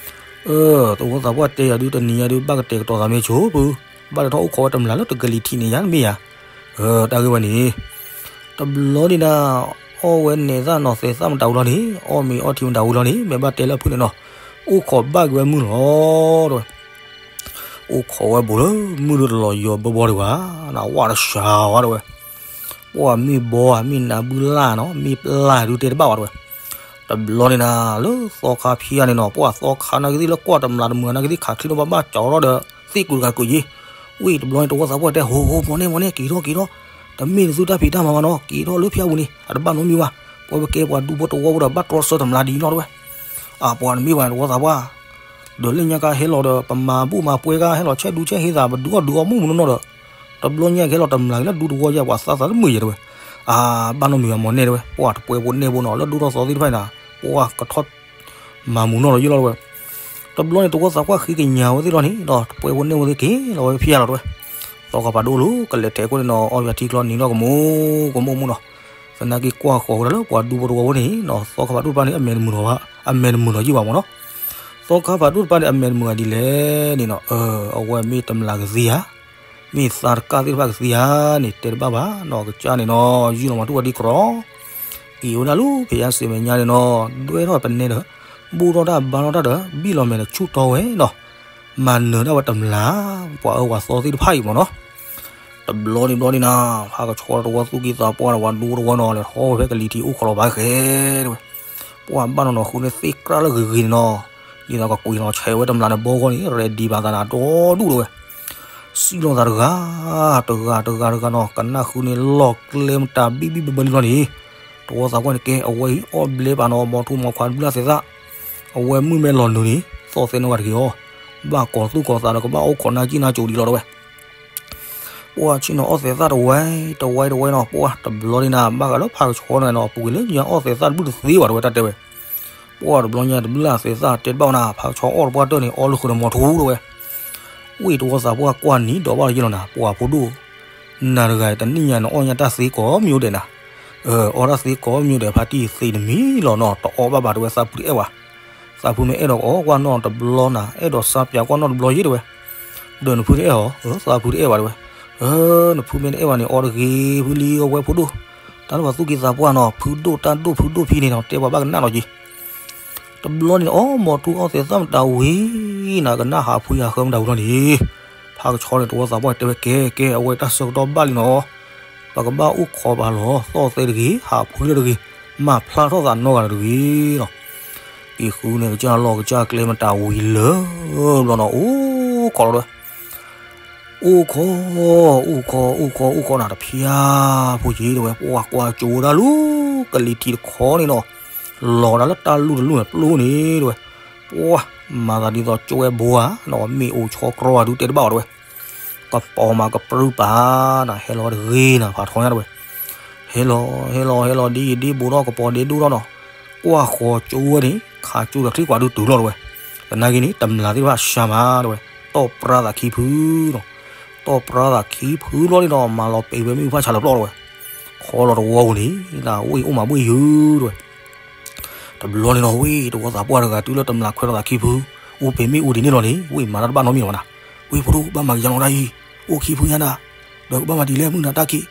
အၢ တဝီသးပှၢ်တဲယၤဒုးတနံၤညါဒုး ဘၣ်ကတဲာ်ကတီၤသးမ့ၢ်ဆိဖု, ဘၣ်လဲၤထီၣ်အိၣ်ခိးဝဲတမျၢ်လၢတကလံၤထံးန့ၣ်ယါတမ့ၢ်ယၤ, အၢ တၢ်ဂ့ၢ်ဝဲန့ၣ်, တဘျီန့ၣ်နၤ အီၣ်ဝဲနဲးသၣ်နီၤ သဲးသၣ်မတၤဝံၤလီၤန့ၣ် အီၣ်မ့ၤအီထံမတၤဝံၤလီၤန့ၣ် မ့ၢ်ဘၣ်တဲလၢဖုန့ၣ်နီၤ, အိၣ်ခိးဘၣ်က့ၤဝဲမုၢ်လီၤတဲဝဲ, အိၣ်ခိးဝဲဘူးလၢမုၢ်ဒိၣ်တလီၤယီၤဘီဘီဒံးဘၣ်, နဝၣ်တစှၤဝဲတဲဝဲ, ပှၢ်မ့ၢ်ဘီဧါ မ့ၢ်နးဘုလၢ်နီၤ မ့ၢ်ပျၢ်ဒုးတဲတဘၣ်ဝဲတဲဝဲ, တဘျီန့ၣ်နၤ လၢသီခါဖျါန့ၣ်နီၤ ပှၢ်သီခါနာ်က့သ့ၣ်လၢကွၢ်တမျၢ်တမုၢ်နာ်က့သ့ၣ် ခးချံထီၣ်ဘၣ်ဘၣ်ကၠီထီၣ်ဒီး သ့ၣ်ကူးတဂၤကူးယ့ၢ်, ဝံၤတဘျီန့ၣ် တဝီသးပှၢ်တဲ ဟိ ဟိ မီၢ်န့ၢ် မီၢ်န့ၢ် က့ၤထီၣ်က့ၤထီၣ်, တမ့ၢ်နသုတၢ်ဖံးတၢ်မၤဘၣ်နီၤ က့ၤထီၣ်လၢဖျါပူၤန့ၣ် အတဘၣ်နီတမံၤဘၣ်, ပဝဲပကဲပှၤဒူဖိတဝီဖိဒီး ဘၣ်တြီဆၢတမျၢ်ဒ်နီၣ်တဲဝဲ, အပှၤတမ့ၢ်ဘၣ် တဝီသးပှၢ် ဒီးလၢညါခါဟဲလီၤဒီး ပမၤဘူၣ်မၤပှဲၤခါ ဟဲလီၤဆဲးဒူဆဲးဟ့သး ပဒုးအီၣ်ဒုးအီမုၢ်မုၢ်နီၢ်နီၢ်ဒီး တဘျီညါကဟဲလီၤတမျၢ်က့ၤလၢဒူတဝီယါ ပှၤသးသးတမုာ်ယဲတဲဝဲ, အဘၣ်နီတမံၤဘၣ် မီၢ်န့ၢ်တဲဝဲ, ပှၢ်တပှဲၤဖိနဲၣ်ဖိနီၤ လၢဒူထီၣ်သီသ့ၣ်တဖၣ်န့ၣ် ပှၢ်ကထီၣ်မၤမုာ်နီၢ်လီၤယံာ်လီၤတဲဝဲ, တဘျီန့ၣ် တဝီသးပှၢ်ဃ့ကညးဝဲသ့ၣ်လီၤန့ၣ်ဒီး တပှဲၤဖိနဲၣ်ဖိသ့ၣ်က့ၤလီၤဝဲဖျါလီၤတဲဝဲ, သီခါဖးဒိၣ်လီၤ ကလဲၤထဲးခိၣ်န့ၣ်နီၤ အီၣ်ယၤထံကျီနံၤလီၤကမူၣ် ကမူၣ်မူၣ်နီၤ, သနာ်က့ကွၢ်ဃီၤဝဲဒၣ်လၢပှၤဒူဖိတဝီဖိန့ၣ်နီၤ သီခါဖးဒိၣ်တဖၣ်န့ၣ် အမဲာ်တမုာ်လီၤဘၣ် အမဲာ်တမုာ်လီၤယံာ်ဘၣ်မီၢ်နီၤ, သီခါဖးဒိၣ်တဖၣ်န့ၣ် အမဲာ်တမုာ်ဂၤဒ်လဲၣ်န့ၣ်နီၤ အဝဲမ့ၢ်တမျၢ်ကသံဧါ မ့ၢ်သးတကၢ်သ့ၣ်တဖၣ်ကသံဧါန့ၣ် တဲတဘၣ်ဘၣ်နီၤ ကစၢ်န့ၣ်နီၤ ယုၢ်လီၤမၤထူၣ်ဝဲဒ်ကြီ က့ၤဝဲဒၣ်လၢဖဲယါစဲးမဲာ်ညါန့ၣ်နီၤ ဒွဲထီၣ်ပနဲဒီး ဘူၣ်ထီၣ်တၢ်ဘါထီၣ်တၢ်ဒီး ဘံၣ်လီၤမဲာ်ဒီးဆူၣ်တီဝဲနီၤ မၤနၢၤဒၣ်ဝဲတမျၢ် ပှၤအၢပှၤသီသ့ၣ်တဖၣ်အံၤမီၢ်နီၤ, တဘျီန့ၣ်ဘျီန့ၣ်နၤ ဖးကဆှီတဝီသူၣ်ကံၢ်သးပှၢ်ဒီး ပှၤဒူတဝီနီၤ လဲၤထီၣ်ဝဲဖဲကလံၤထံးအိၣ်ခိးလီၤဘၣ်ဃဲတဲဝဲ, ပှၢ်ဘၣ်နီၢ်နီၢ်ဃုန့ၣ်သ့ၣ်ကြၢ်လၢဂ့ၤဂ့ၤန့ၣ်နီၤ, ဒ်သိးကကွံာ်လီၤဆဲးဝဲတမျၢ်န့ၣ် ဘီဂီၢ်န့ၣ် ရဲၣ်ဒံးဘၣ်သးန့ၣ် ဒီဒူၣ်တဲဝဲ စံၣ်လီၤသးတဂၤ တဂၤတဂၤတဂၤနီၤ ကနၣ်ဃုန့ၣ်လီၢ်ကျဲမတၤဘံၣ်ဘံၣ်ဘၢဘၢလံလီၤန့ၣ်, တဝီသးပှၢ်န့ၣ်ကဲ အဝဲအံၤအီၣ်ဘျဲပာ်နီၤ မီၤထူမီၤခွါတဘျုးသဲးသၣ်, အဝဲမုၢ်မဲာ်လီၤနုာ်န့ၣ် သီၣ်သဲးနီၢ်ဂၤတဂ့ၤအီၤ, ဘၣ်ကီၤသူၣ်ကီၤသးဒီးကဘၣ်အိၣ်ခိးနၢ်ကံၣ်နၢ်ကိၤဒံးလီၤတဲဝဲ ပှၢ်ဆ့ၣ်နီၤအီၣ်သဲးသၣ်တဝဲ တဝဲတဝဲနီၤ ပှၢ်တဘျီန့ၣ်နၤ ဘၣ်ဃးလၢဖးကဆှီန့ၣ်နီၤ ပူၤကွံာ်လၢညါအီၣ်သဲးသၣ်တဘျုးတသ့ဘၣ်တဲဝဲတၢ်တဲဝဲ, ပှၢ်တဘျီညါတဘျုးသဲးသၣ်တဲတဘၣ်ဝဲနၤ ဖးကဆှီအီၣ်တပှၢ်တၢၢ်န့ၣ် အီလုၢ်ဃုာ်ဒီးမီၤထူတဲဝဲ, ဝံၣ်တဝီသးပှၢ်ကွၢ်နံၤဒီးဘၣ်လီၤယဲလီၤနၤ, ပှၤဖိဒိၣ်, နၤတဂၤတနံၣ်ညါနအီၣ်ညါတၢ်သ့ကိးမံၤဒဲးနၤ, အီၣ်တၢ်သ့ကိးမံၤဒဲး ဖါတံၢ်သ့တမံၤလီၤနီၤ, တအီၣ်ဘၣ်ဘၣ်တဲဝဲ, သးဖုတအဲၣ်ဘၣ်. သးဖုမ့ၢ်အဲၣ်ဒိးအီၣ်ကွၢ်နီၣ်တဘျီနၤ, အဲၣ်ဒိးစၢ်ပၠးကွၢ်နီၣ်တဘျီယဲတဲဝဲ. ဒီးနဖုတအဲၣ်အီၤ, သးဖုတအဲၣ်ဘၣ်တဲဝဲ. နဖုမ့ၢ်တအဲၣ်ဘၣ်န့ၣ် အီၣ်တဂ့ၤ, ဖုလံအဝဲဖိဒိၣ်, တၢ်လၢပှၤသူၣ်က့သးပှၢ်နီၤ, ဖုဒိၣ်တၢ်ဒိၣ်ဖုဒိၣ်ဖံန့ၣ်နီၤ, တဲပှၤဘၣ်ကနၣ်လီၤက့ၤ. တဘျီန့ၣ် အီၣ်မီၤထူအီၣ်သဲးသၣ်မတၤဝံၤနၤ, ကနၣ်ဟးဖှံဟးဃၢမတၤဝံၤလီၤန့ၣ်, ဖါကဆီန့ၣ် တဝီသးပှၢ်တဲဝဲ, ကဲကဲ, အဝဲတၢ်ဆၢကတီၢ်ဘၣ်လံနီၤ, ပကဘၣ်အိၣ်ခိးပှၤလီၤ, သီၣ်သဲတဂ့ၤ, ဟးဖှံလၢတဂ့ၤ, မၤဖျါထီၣ်သးနီတဂၤတဂ့ၤလီၤ. က့ၤဃုန့ၣ် ကစၢ်လီၢ်ကစၢ်ကျဲမတၤဝံၤလၢဘျီနီၤ, အိၣ်ခိးလီၤတဲဝဲ. အိၣ်ခိး, အိၣ်ခိး, အိၣ်ခိး, အိၣ်ခိးနၤ, တဖျၢၣ်ဖိက့ၤတဲဝဲ, ပှၤကွၢ်ကၠိဝဲဒၣ်လၢကလံၤထံးတခီန့ၣ်နီၤ, လီၤဒၣ်လၢတၢ်လူၢ်တလူၢ်န့ၣ်ပျိန့ၣ်တဲဝဲ, ပှၤမၤသးဒ်သိးကၠိဝဲဘိဧါနီၤ, မ့ၣ်အူဆီတြီအဒုးတဲတဘၣ်အီၤတဲဝဲ, ကပီၤမးကပြုၢ်ပာ်နၤ, ဟဲလီၤတဂ့ၤနၤ, ဖးထီညါတဲဝဲ. ဟဲလီၤ ဟဲလီၤ ဟဲလီၤဒ်ယံာ်ဒ်ဘူးထီၣ် ကပီၤဒ့ဒိၣ်ထီၣ်နီၤ, ကွၢ်ဃီၤကၠိဝဲန့ၣ် ခးကၠိဒီးချံကွၢ်ဒုးတုၤလီၤတဲဝဲ. သနာ်က့န့ၣ် တမျၢ်သ့ၣ်တဖၣ်စှၤမးတဲဝဲ, တီၢ်ပြါသးခံဖုနီၤ, တီၢ်ပြါသးခံဖုလီၤန့ၣ်ဒီး မၤလီၤပံာ်ဝဲမ့ၣ်အူဖးဆါလၢပျီၢ်တဲဝဲ. ခီလီၤတဝီပူၤန့ၣ် ဝ့ၢ်အိၣ်မးဘှ့ၣ်ယုာ်တဲဝဲ. တဘျီန့ၣ်နီၤ ဝ့ၢ်တဝီသးပှၢ်တဂၤတုၤလၢတမျၢ်ခွဲးထီၣ်သးခံဖု, အိၣ်ပ့ၤမ့ၣ်အူဒ်န့ၣ်လီၤန့ၣ် ဝ့ၢ်မၤတၢ်တဘၣ်နီတမံၤလီၤဘၣ်နၤ, ဝ့ၢ်ဖိဒိၣ် ဘၣ်မၤကယၤလီၤတၢ်အံၤ, အိၣ်ခံဖုညါနၤ, ဒီးကဘၣ်မၤဒ်လဲၣ်မုၢ်နၤတၢ်ခံး.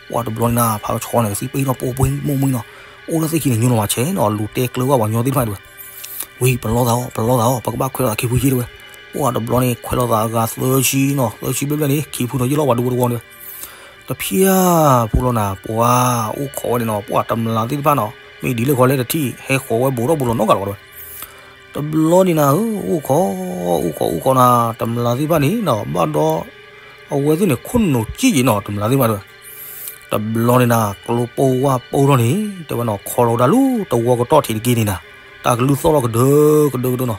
ပှၤတဘျီန့ၣ်နၤ ဖးကဆီန့ၣ် ကသံပ့ၢ်ထီၣ်ပိာ်ပှ့ၤမိၢ်မှံနီၤ, အိၣ်လၢသ့ၣ်ခံန့ၣ် ညိလီၤမးဆဲးနီၤ, လူၤတဲကျၢၤဘၣ်ပှၤကညီသ့ၣ်တဖၣ်တဲဝဲ. ဝ့ၢ်ပလီၢ်သးအီၤ ပလီၢ်သးအီၤ ပကဘၣ်ခွဲးထီၣ်သးခံဖုယဲတဲဝဲ. ပှၤတဘျီန့ၣ် ခွဲးထီၣ်သးအဂၤသၢဆံနီၤ, သၢဆံဘျဲၣ်ဘျဲၣ်န့ၣ် ခံဖုဒီးယဲလီၤပှၤဒူဖိတဝီတဲဝဲ. တဖျၢၣ်ဖိလီၤနၤ ပှၤအိၣ်ခိးဝဲန့ၣ်နီၤ, ပှၤတမျၢ်သ့ၣ်တဖၣ်နီၤ မ့ၢ်ဒ်လဲၣ်ခီလဲၣ်တထံၣ် ဟဲဃီၤဝဲဘူးထီၣ်ဘူးလီၤနီတဂၤလီၤတဲဝဲ. တဘျီန့ၣ်နၤဧၢ အိၣ်ခိး အိၣ်ခိး အိၣ်ခိးနၤ တမျၢ်သ့ၣ်တဖၣ်န့ၣ်နီၤ ဘၣ်ဒီး အဝဲသ့ၣ်န့ၣ် ခိၣ်နူာ်ကံၣ်က့ၤနီၤ တမျၢ်သ့ၣ်တဖၣ်တဲဝဲ. တဘျီန့ၣ်နၤ ကျိပိၢ်ဝၢ်ပိၢ်ထီၣ်န့ၣ် တဲဝဲနီၤ ခီလီၤဝဲဒၣ်လၢတဝီကတီၢ်ထံးတက့ၢ်န့ၣ်နၤ, တၢ်ကလုၢ်သီၣ်ထီၣ်ကဒၢကဒၢကဒၢနီၤ.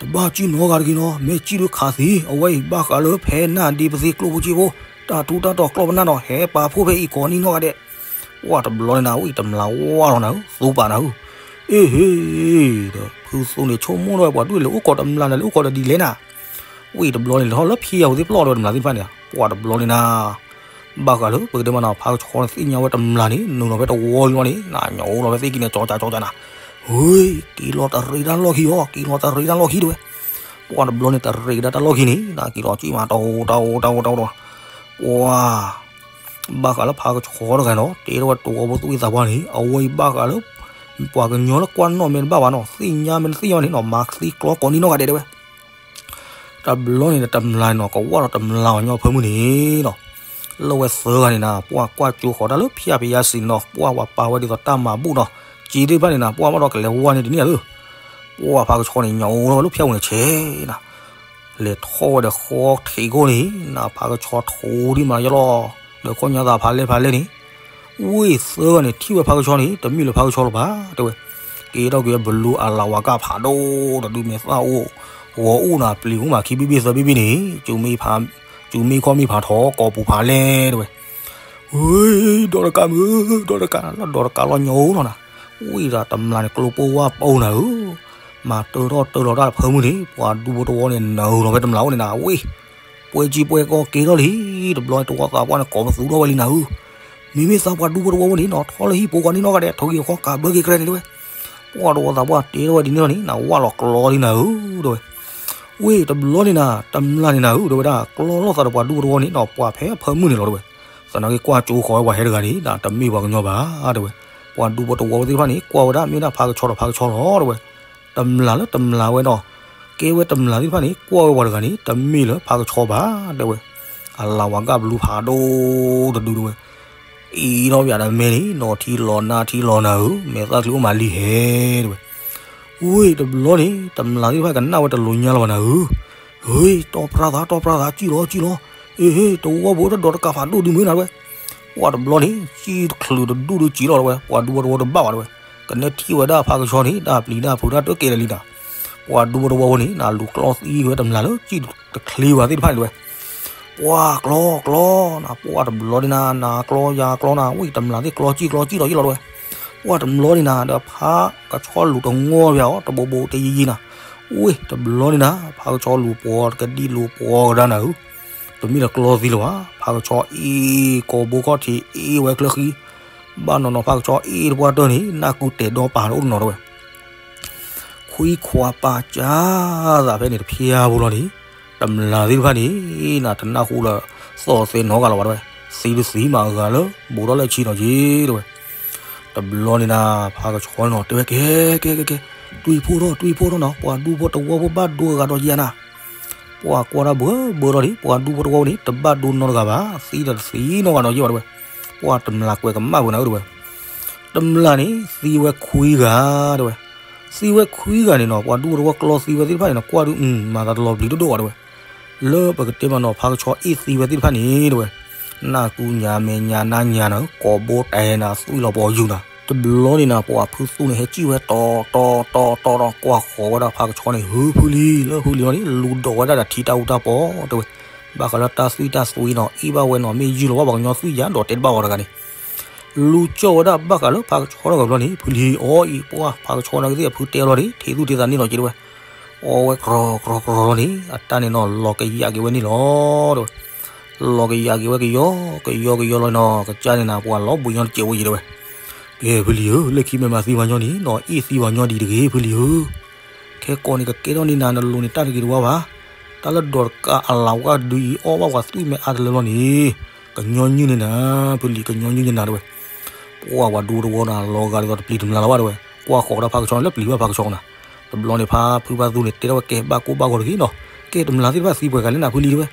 တဘၣ်စံၣ်နီတဂၤတဂ့ၤနီၤ, မ့ၢ်စံၣ်ဒုးခးသံ, အဝဲအံၤဘၣ်ဃးလၢဖဲနၢ်ဒ့ပသ့ကျိၣ်ဖိစ့ဖိ တၢ်ထူးတၢ်တီၤကျီၢ်ပနၢ်ဒီး ဟဲပာ်ဖှိၣ်ဖဲအံၤကိးနံၣ်နီၢ်ဂၤဒဲး. ပှၤတဘျီန့ၣ်နၤ ဝံၣ်တမျၢ်ဝါထီၣ်နၤဧၢ သူပာ်နၤဧၢ. အ့ဟ့, ဒီးဖုသူန့ၣ်ဆိကမိၣ်ထီၣ်ဝဲ ပှၤဒူၣ်လဲၤအိၣ်ခိးတမျၢ်နၤ လဲၤအိၣ်ခိးဒီးဒ်လဲၣ်နၤ. ဝံၣ်တဘျီန့ၣ် လဲၤထီၣ်လၢဖံယၤပူၤသ့ၣ်ပျီၢ်ဒီးဝဲတမျၢ်သ့ၣ်တဖၣ်န့ၣ်, ပှၤတဘျီန့ၣ်နၤ ဘၣ်ဃးလၢပကတဲမးနီၤ ဖါကဆီန့ၣ် သ့ၣ်ညါဝဲတမျၢ်န့ၣ် နုာ်လီၤဖဲတဝီလံလီၤန့ၣ် နညိလီၤဖဲသ့ၣ်ခံန့ၣ် ကၠီကၠီကၠီနၤ, ဟ့, က့ၤလီၤတရံးတၢ်လီၢ်ခံအီၤ, က့ၤလီၤတရံးတၢ်လီၢ်ခံတဲဝဲ. ပှၤတဘျီန့ၣ် တရံးကဒါတၢ်လီၢ်ခံန့ၣ် နက့ၤလီၤစံၣ်မး တဝီတဝီတဝီတဝီတဝီ, ပှၤ ဘၣ်ဃးလၢဖါကဆီတဂၤနီၤ တဲထီၣ်ဝဲတဝီဖိသူၣ်က့သးပှၢ်န့ၣ် အဝဲအံၤဘၣ်ဃးလၢ ပှၤကညီလၢကွၢ်နီၣ်မ့ၢ်တဘၣ်ဘၣ်နီၤ သ့ၣ်ညါမ့ၢ်တသ့ၣ်ညါဘၣ်န့ၣ်နီၤ မၤသံကျီကိးနံၣ်နီၢ်ဂၤဒဲးတဲဝဲ. တဘျီန့ၣ် တမျၢ်နီၤ ကဝၢ်ဒီးတမျၢ်အီၤညီဖၢမုၢ်န့ၣ်နီၤ, လၢဝဲသၢဂၤန့ၣ်နၤ ပှၤကွၢ်ကၠိဃီၤတၢ်လၢဖၠၣ်ဖယါစံးန့ၣ်နီၤ ပှၤဝဲပာ်ဝဲဒ်သိးတၢ်မၤဘူၣ်နီၤ, က့သ့ၣ်တဖၣ်န့ၣ်နၤ ပှၤဘၣ်ဒီးကလဲၤဝါန့ၢ်တနံၣ်ဧါ, ပှၤဖါကဆီန့ၣ် ညိလီၤဝဲလၢဖၠၣ်ပူၤန့ၣ်ဆဲးနၤ လဲၤထီၣ်ဝဲဒီးဃီထံးခိၣ်န့ၣ် နဖါကဆီထိဒံးမးယလီၤ, ဒီးခီၣ်ညါသးဖးလဲၢ်ဖးလဲၢ်န့ၣ်, ဝ့ၢ်သၢဂၤန့ၣ် ထံၣ်ဝဲဖါကဆီန့ၣ် တမ့ၢ်လၢဖါကဆီလၢၤဘၣ် တဲဝဲ, က့ၤထီၣ်က့ၤဝဲဘလူအလၤဝါကၣ်ဖးဒိၣ်တဒု မဲာ်သၣ်အိၣ်, ဂီၤအိၣ်နၤ ပျံၤအိၣ်မးခံဘ့ၣ်ဘ့ၣ်သၢဘ့ၣ်ဘ့ၣ်န့ၣ် စူၤမ့ၢ်ခီၣ်မ့ၢ်ဖးထီ ကိာ်ပူၤဖးလဲၢ်တဲဝဲ, ဝ့ၢ် ဒီတကးမုၢ် ဒီတကး လၢဒီတကးလီၤညိလီၤနၤ, ဝ့ၢ်ဒီးတမျၢ်န့ၣ် ကျိပိၢ်ဝၢ်ပိၢ်နၤဧၢ မၤတၢထီၣ်တၢလီၤတၢ်ဖၢမုၢ်န့ၣ် ပှၤဒူဖိတဝီန့ၣ် နုာ်လီၤဖဲတမျၢ်အိၣ်န့ၣ်နၤ ဝ့ၢ်, ပှဲၤကံပှဲၤကီက့ၤထီၣ်လံ, တဘျီန့ၣ် တဝီသးပှၢ်န့ၣ် ကိးပသူထီၣ်ဝဲလံနၤဧၢ, မ့မ့ၢ်သးပှၤဒူဖိတဝီဖိန့ၣ်နီၤ ထီၣ်လၢဟံၣ်ဖိဃီန့ၣ်နီၢ်ဂၤဒဲး ထိၣ်ဂံၢ်ဃီကးဘၢက့ၤကြဲန့ၣ်တဲဝဲ, ပှၤတဝီသးပှၢ်တဲထီၣ်ဝဲဒ်န့ၣ်လီၤန့ၣ် နဝၣ်လီၤကျီလံနၤဧၢ တဲဝဲ, ဝ့ၢ်တဘျီန့ၣ်နၤ တမျၢ်န့ၣ်နၤဧၢ တဲဝဲဒၣ် ကျီလိာ်သးဒီးပှၤဒူဖိတဝီန့ၣ်နီၤ ပှၤဖဲအဖၢမုၢ်န့ၣ်လီၤတဲဝဲ, သနာ်က့ကွၢ်ကၠိဃီၤဝဲပှၤဟဲတဂၤန့ၣ် တမ့ၢ်ပှၤကညီဘၣ် တဲဝဲ, ပှၤဒူဖိတဝီဖိသ့ၣ်တဖၣ်န့ၣ် ကွၢ်ဝဲဒၣ်မ့ၢ်ဒၣ်ဖါကဆီဒီးဖါကဆီလီၤတဲဝဲ, တမျၢ်လၢတမျၢ်ဝဲနီၤ, ကဲဝဲတမျၢ်သ့ၣ်တဖၣ်န့ၣ် ကွၢ်ဝဲပှၤတဂၤန့ၣ် တမ့ၢ်လၢဖါကဆီဘၣ် တဲဝဲ, အလၤဝါကၣ်ဘလူဖးဒိၣ်တဒုတဲဝဲ, အံၤထီၣ်ပယၤဒီးမဲန့ၣ် နီၢ်ထံလီၤနါထံလီၤနၤဧၢ မဲာ်သၣ်ချံအိၣ်မးလံဟဲ တဲဝဲ, ဝ့ၢ်တဘျီန့ၣ် တမျၢ်သ့ၣ်တဖၣ်ကနၣ်ဝဲတလိၤညါလၢၤဘၣ်နၤဧၢ, ဟ့ တီၢ်ပြါသး တီၢ်ပြါသး စံၣ်လီၤ စံၣ်လီၤ, အ့ဟ့ တဝီဖိတဒိးတကးဖးဒိၣ်ဒုးမ့ၢ်နၤတဲဝဲ, ပှၤတဘျီန့ၣ် စံၣ်တချုးတဒူၣ်ဒုးစံၣ်လီၤတဲဝဲ, ပှၤဒူဖိတဝီတဘၣ်ဘၣ်တဲဝဲ, ကနဲထံၣ်ဝဲဒၣ်ဖါကဆီန့ၣ် တၢ်ပျံၤတၢ်ဖုးတၢ်တကဲလၢာ်လံနၤ, ပှၤဒူဖိတဝီဖိန့ၣ် နလူၤကျီသံဝဲတမျၢ်လၢ စံၣ်တချ့ဝဲသ့ၣ်တဖၣ်န့ၣ်တဲဝဲ ပှၤကျီကျီနၤ ပှၤတဘျီန့ၣ်နၤ နၤကျီယၤကျီနၤ ဝံၣ်တမျၢ်သ့ၣ်ကျီစံၣ်ကျီစံၣ်လီၤယံၣ်လီၤတဲဝဲ, ပှၤတဘျီန့ၣ်နၤ ဒီးဖါကဆီလူၤတငီၢ်ပၠးအီၤ တဘိဘိတယံၤယံၤနၤ, ဝ့ၢ်တဘျီန့ၣ်နၤ ဖါကဆီလူၤပှီၤတကဒံလူၤပှီၤကဒါနၤဧၢ, တမ့ၢ်တကျီသံလၢၤဘၣ်, ဖါကဆီအ့ၣ်ကိာ်ဘိခီၣ်ထံးအ့ၣ်ဝဲချၢဃံ, ဘၣ်နီၤနီၤဖါကဆီအ့ၣ်တပှၢ်တၢၢ်န့ၣ် နၢ်ကူတဲာ်ဒီပာ်တအိၣ်တနီၤတဲဝဲ ခွံခွါပာ်ကၢသးဖဲန့ၣ်တဖျါဖိလီၤန့ၣ်, တမျၢ်သ့ၣ်တဖၣ်န့ၣ် နတနၢ်ဟူလၢ သီၣ်သ့ၣ်နီတဂၤလၢၤဘၣ်တဲဝဲ, သံတသံမးအဂၤလၢ ဘူးထီၣ်လၢဆံနီၤက့တဲဝဲ. တဘျီန့ၣ်နၤ ဖါကဆီန့ၣ်တဲဝဲ ကဲ ကဲ ကဲ ကဲ, တွံၢ်ဖှိၣ်ထီၣ် တွံၢ်ဖှိၣ်ထီၣ်နီၤ ပှၤဒူဖိတဝီဖိဘၣ်ဒိအဂၤဒီးယၤနၤ ပှၤကွၢ်တၢ်ဘၢဘၢလီၤန့ၣ် ပှၤဒူဖိတဝီန့ၣ် တဘၣ်ဒိနီတဂၤဘၣ်, သံဒီးတသံနီတဂၤနီၤယဲဘၣ်တဲဝဲ, ပှၤတမျၢ်ကွဲးကမၣ်ဝဲနၤဧၢတဲဝဲ. တမျၢ်န့ၣ် သံဝဲခွံဂၤတဲဝဲ, သံဝဲခွံဂၤန့ၣ်နီၤ ပှၤဒူဖိတဝီကျီသံဝဲသ့ၣ်တဖၣ်န့ၣ်နီၤ ကွၢ်ဒုး မၤသးတလီၤပျံၤဒိၣ်ဒိၣ်ဘၣ်တဲဝဲ, လၢပကတဲမးနီၤဖါကဆီအ့ၣ်သံဝဲသ့ၣ်တဖၣ်န့ၣ်တဲဝဲ နၢ်ကူညါမဲာ်ညါနါညါနၤ ကိာ်ဘိတဲနၤ သွံၣ်လီၤပှီၤယူၤနၤ, တဘျီန့ၣ်နၤ ပှၤဖုသူန့ၣ် ဟဲစံၣ်ဝဲတီၤတီၤတီၤတီၤ ကွၢ်ဃီၤဝဲဒၣ်ဖါကဆီန့ၣ် ဟုဖုလံ လၢဟုလံလီၤန့ၣ် လူၤဒိးဝဲဒၣ်ဒီးထံတၢ်အူတၢ်ပီတဲဝဲ, ဘၣ်ဃးလၢတၢ်သွံၣ်တၢ်သွံနီၤ အ့ၣ်ဘၣ်ဝဲနီၤ မ့ၢ်ယုၢ်လီၤဘၣ်ပှၤကညီသွံၣ်ယါဒီးတဲတဘၣ်အီၤတဂၤန့ၣ် လူၤကၠီၣ်ဝဲဒၣ်ဘၣ်ဃးလၢဖါကဆီတဂၤဘျီန့ၣ် ဖုလံအီၣ်အံၤ ပှၤဖါကဆီန့ၣ်ကသ့ၣ်အဖုတဲလီၤန့ၣ် ထံၣ်သူၣ်ထံၣ်သးန့ၣ်လီၤက့တဲဝဲ, အီၣ်ဝဲကြီကြီကြီလီၤန့ၣ် အတၢ်န့ၣ်နီၤ လီၤကယးက့ၤဝဲန့ၣ်လီၤတဲဝဲ, လီၤကယးက့ၤဝဲကယီကယီကယီလီၤနီၤ ကစၢ်န့ၣ်နၤ ပှၤလီၤဘှံးညီတစဲးဝဲယံၤတဲဝဲ, ကဲဖုလံဧၢ လၢခံမ့ၢ်မၤသံပှၤညီန့ၣ်နီၤ အ့ၣ်သံပှၤညီဒံးတဂ့ၤ ဖုလံဧၢ ခဲကိးန့ၣ် ကကဲထီၣ်န့ၢ်နၤ နလိၤန့ၢ်တၢ်တဂ့ၤတဝါဘၣ်, တၢ်လၢဒီးတကးအလၤဝါဒုးအံၤ အီၣ်ဘၣ်ပှၤသွံၣ်မဲာ်အါတလၢလီၤန့ၣ်, ကညီနုၢ်န့ၢ်နၤ, ဖုလံၤ ကညီနုၢ်န့ၢ်နၤတဲဝဲ, ပှၤပှၤဒူတဝီနၤ လီၤဂာ်ဒ်သိးတပျံၤတမျၢ်လီၤဘၣ်တဲဝဲ, ကွၢ်ဃီၤဒၣ်ဖါကဆီန့ၣ် လၢပျံၤဘၣ်ဖါကဆီနၤ, တဘျီန့ၣ်ဖါဖုဖါသူန့ၣ် တဲထီၣ်ဝဲကဲ ဘၣ်ကိၢ်ဘၣ်ဂီၤတဂ့ၤနီၤ, ကဲတမျၢ်သ့ၣ်တဖၣ်သံပှဲၤဂၤလၢနၤဖုလံၤတဲဝဲ,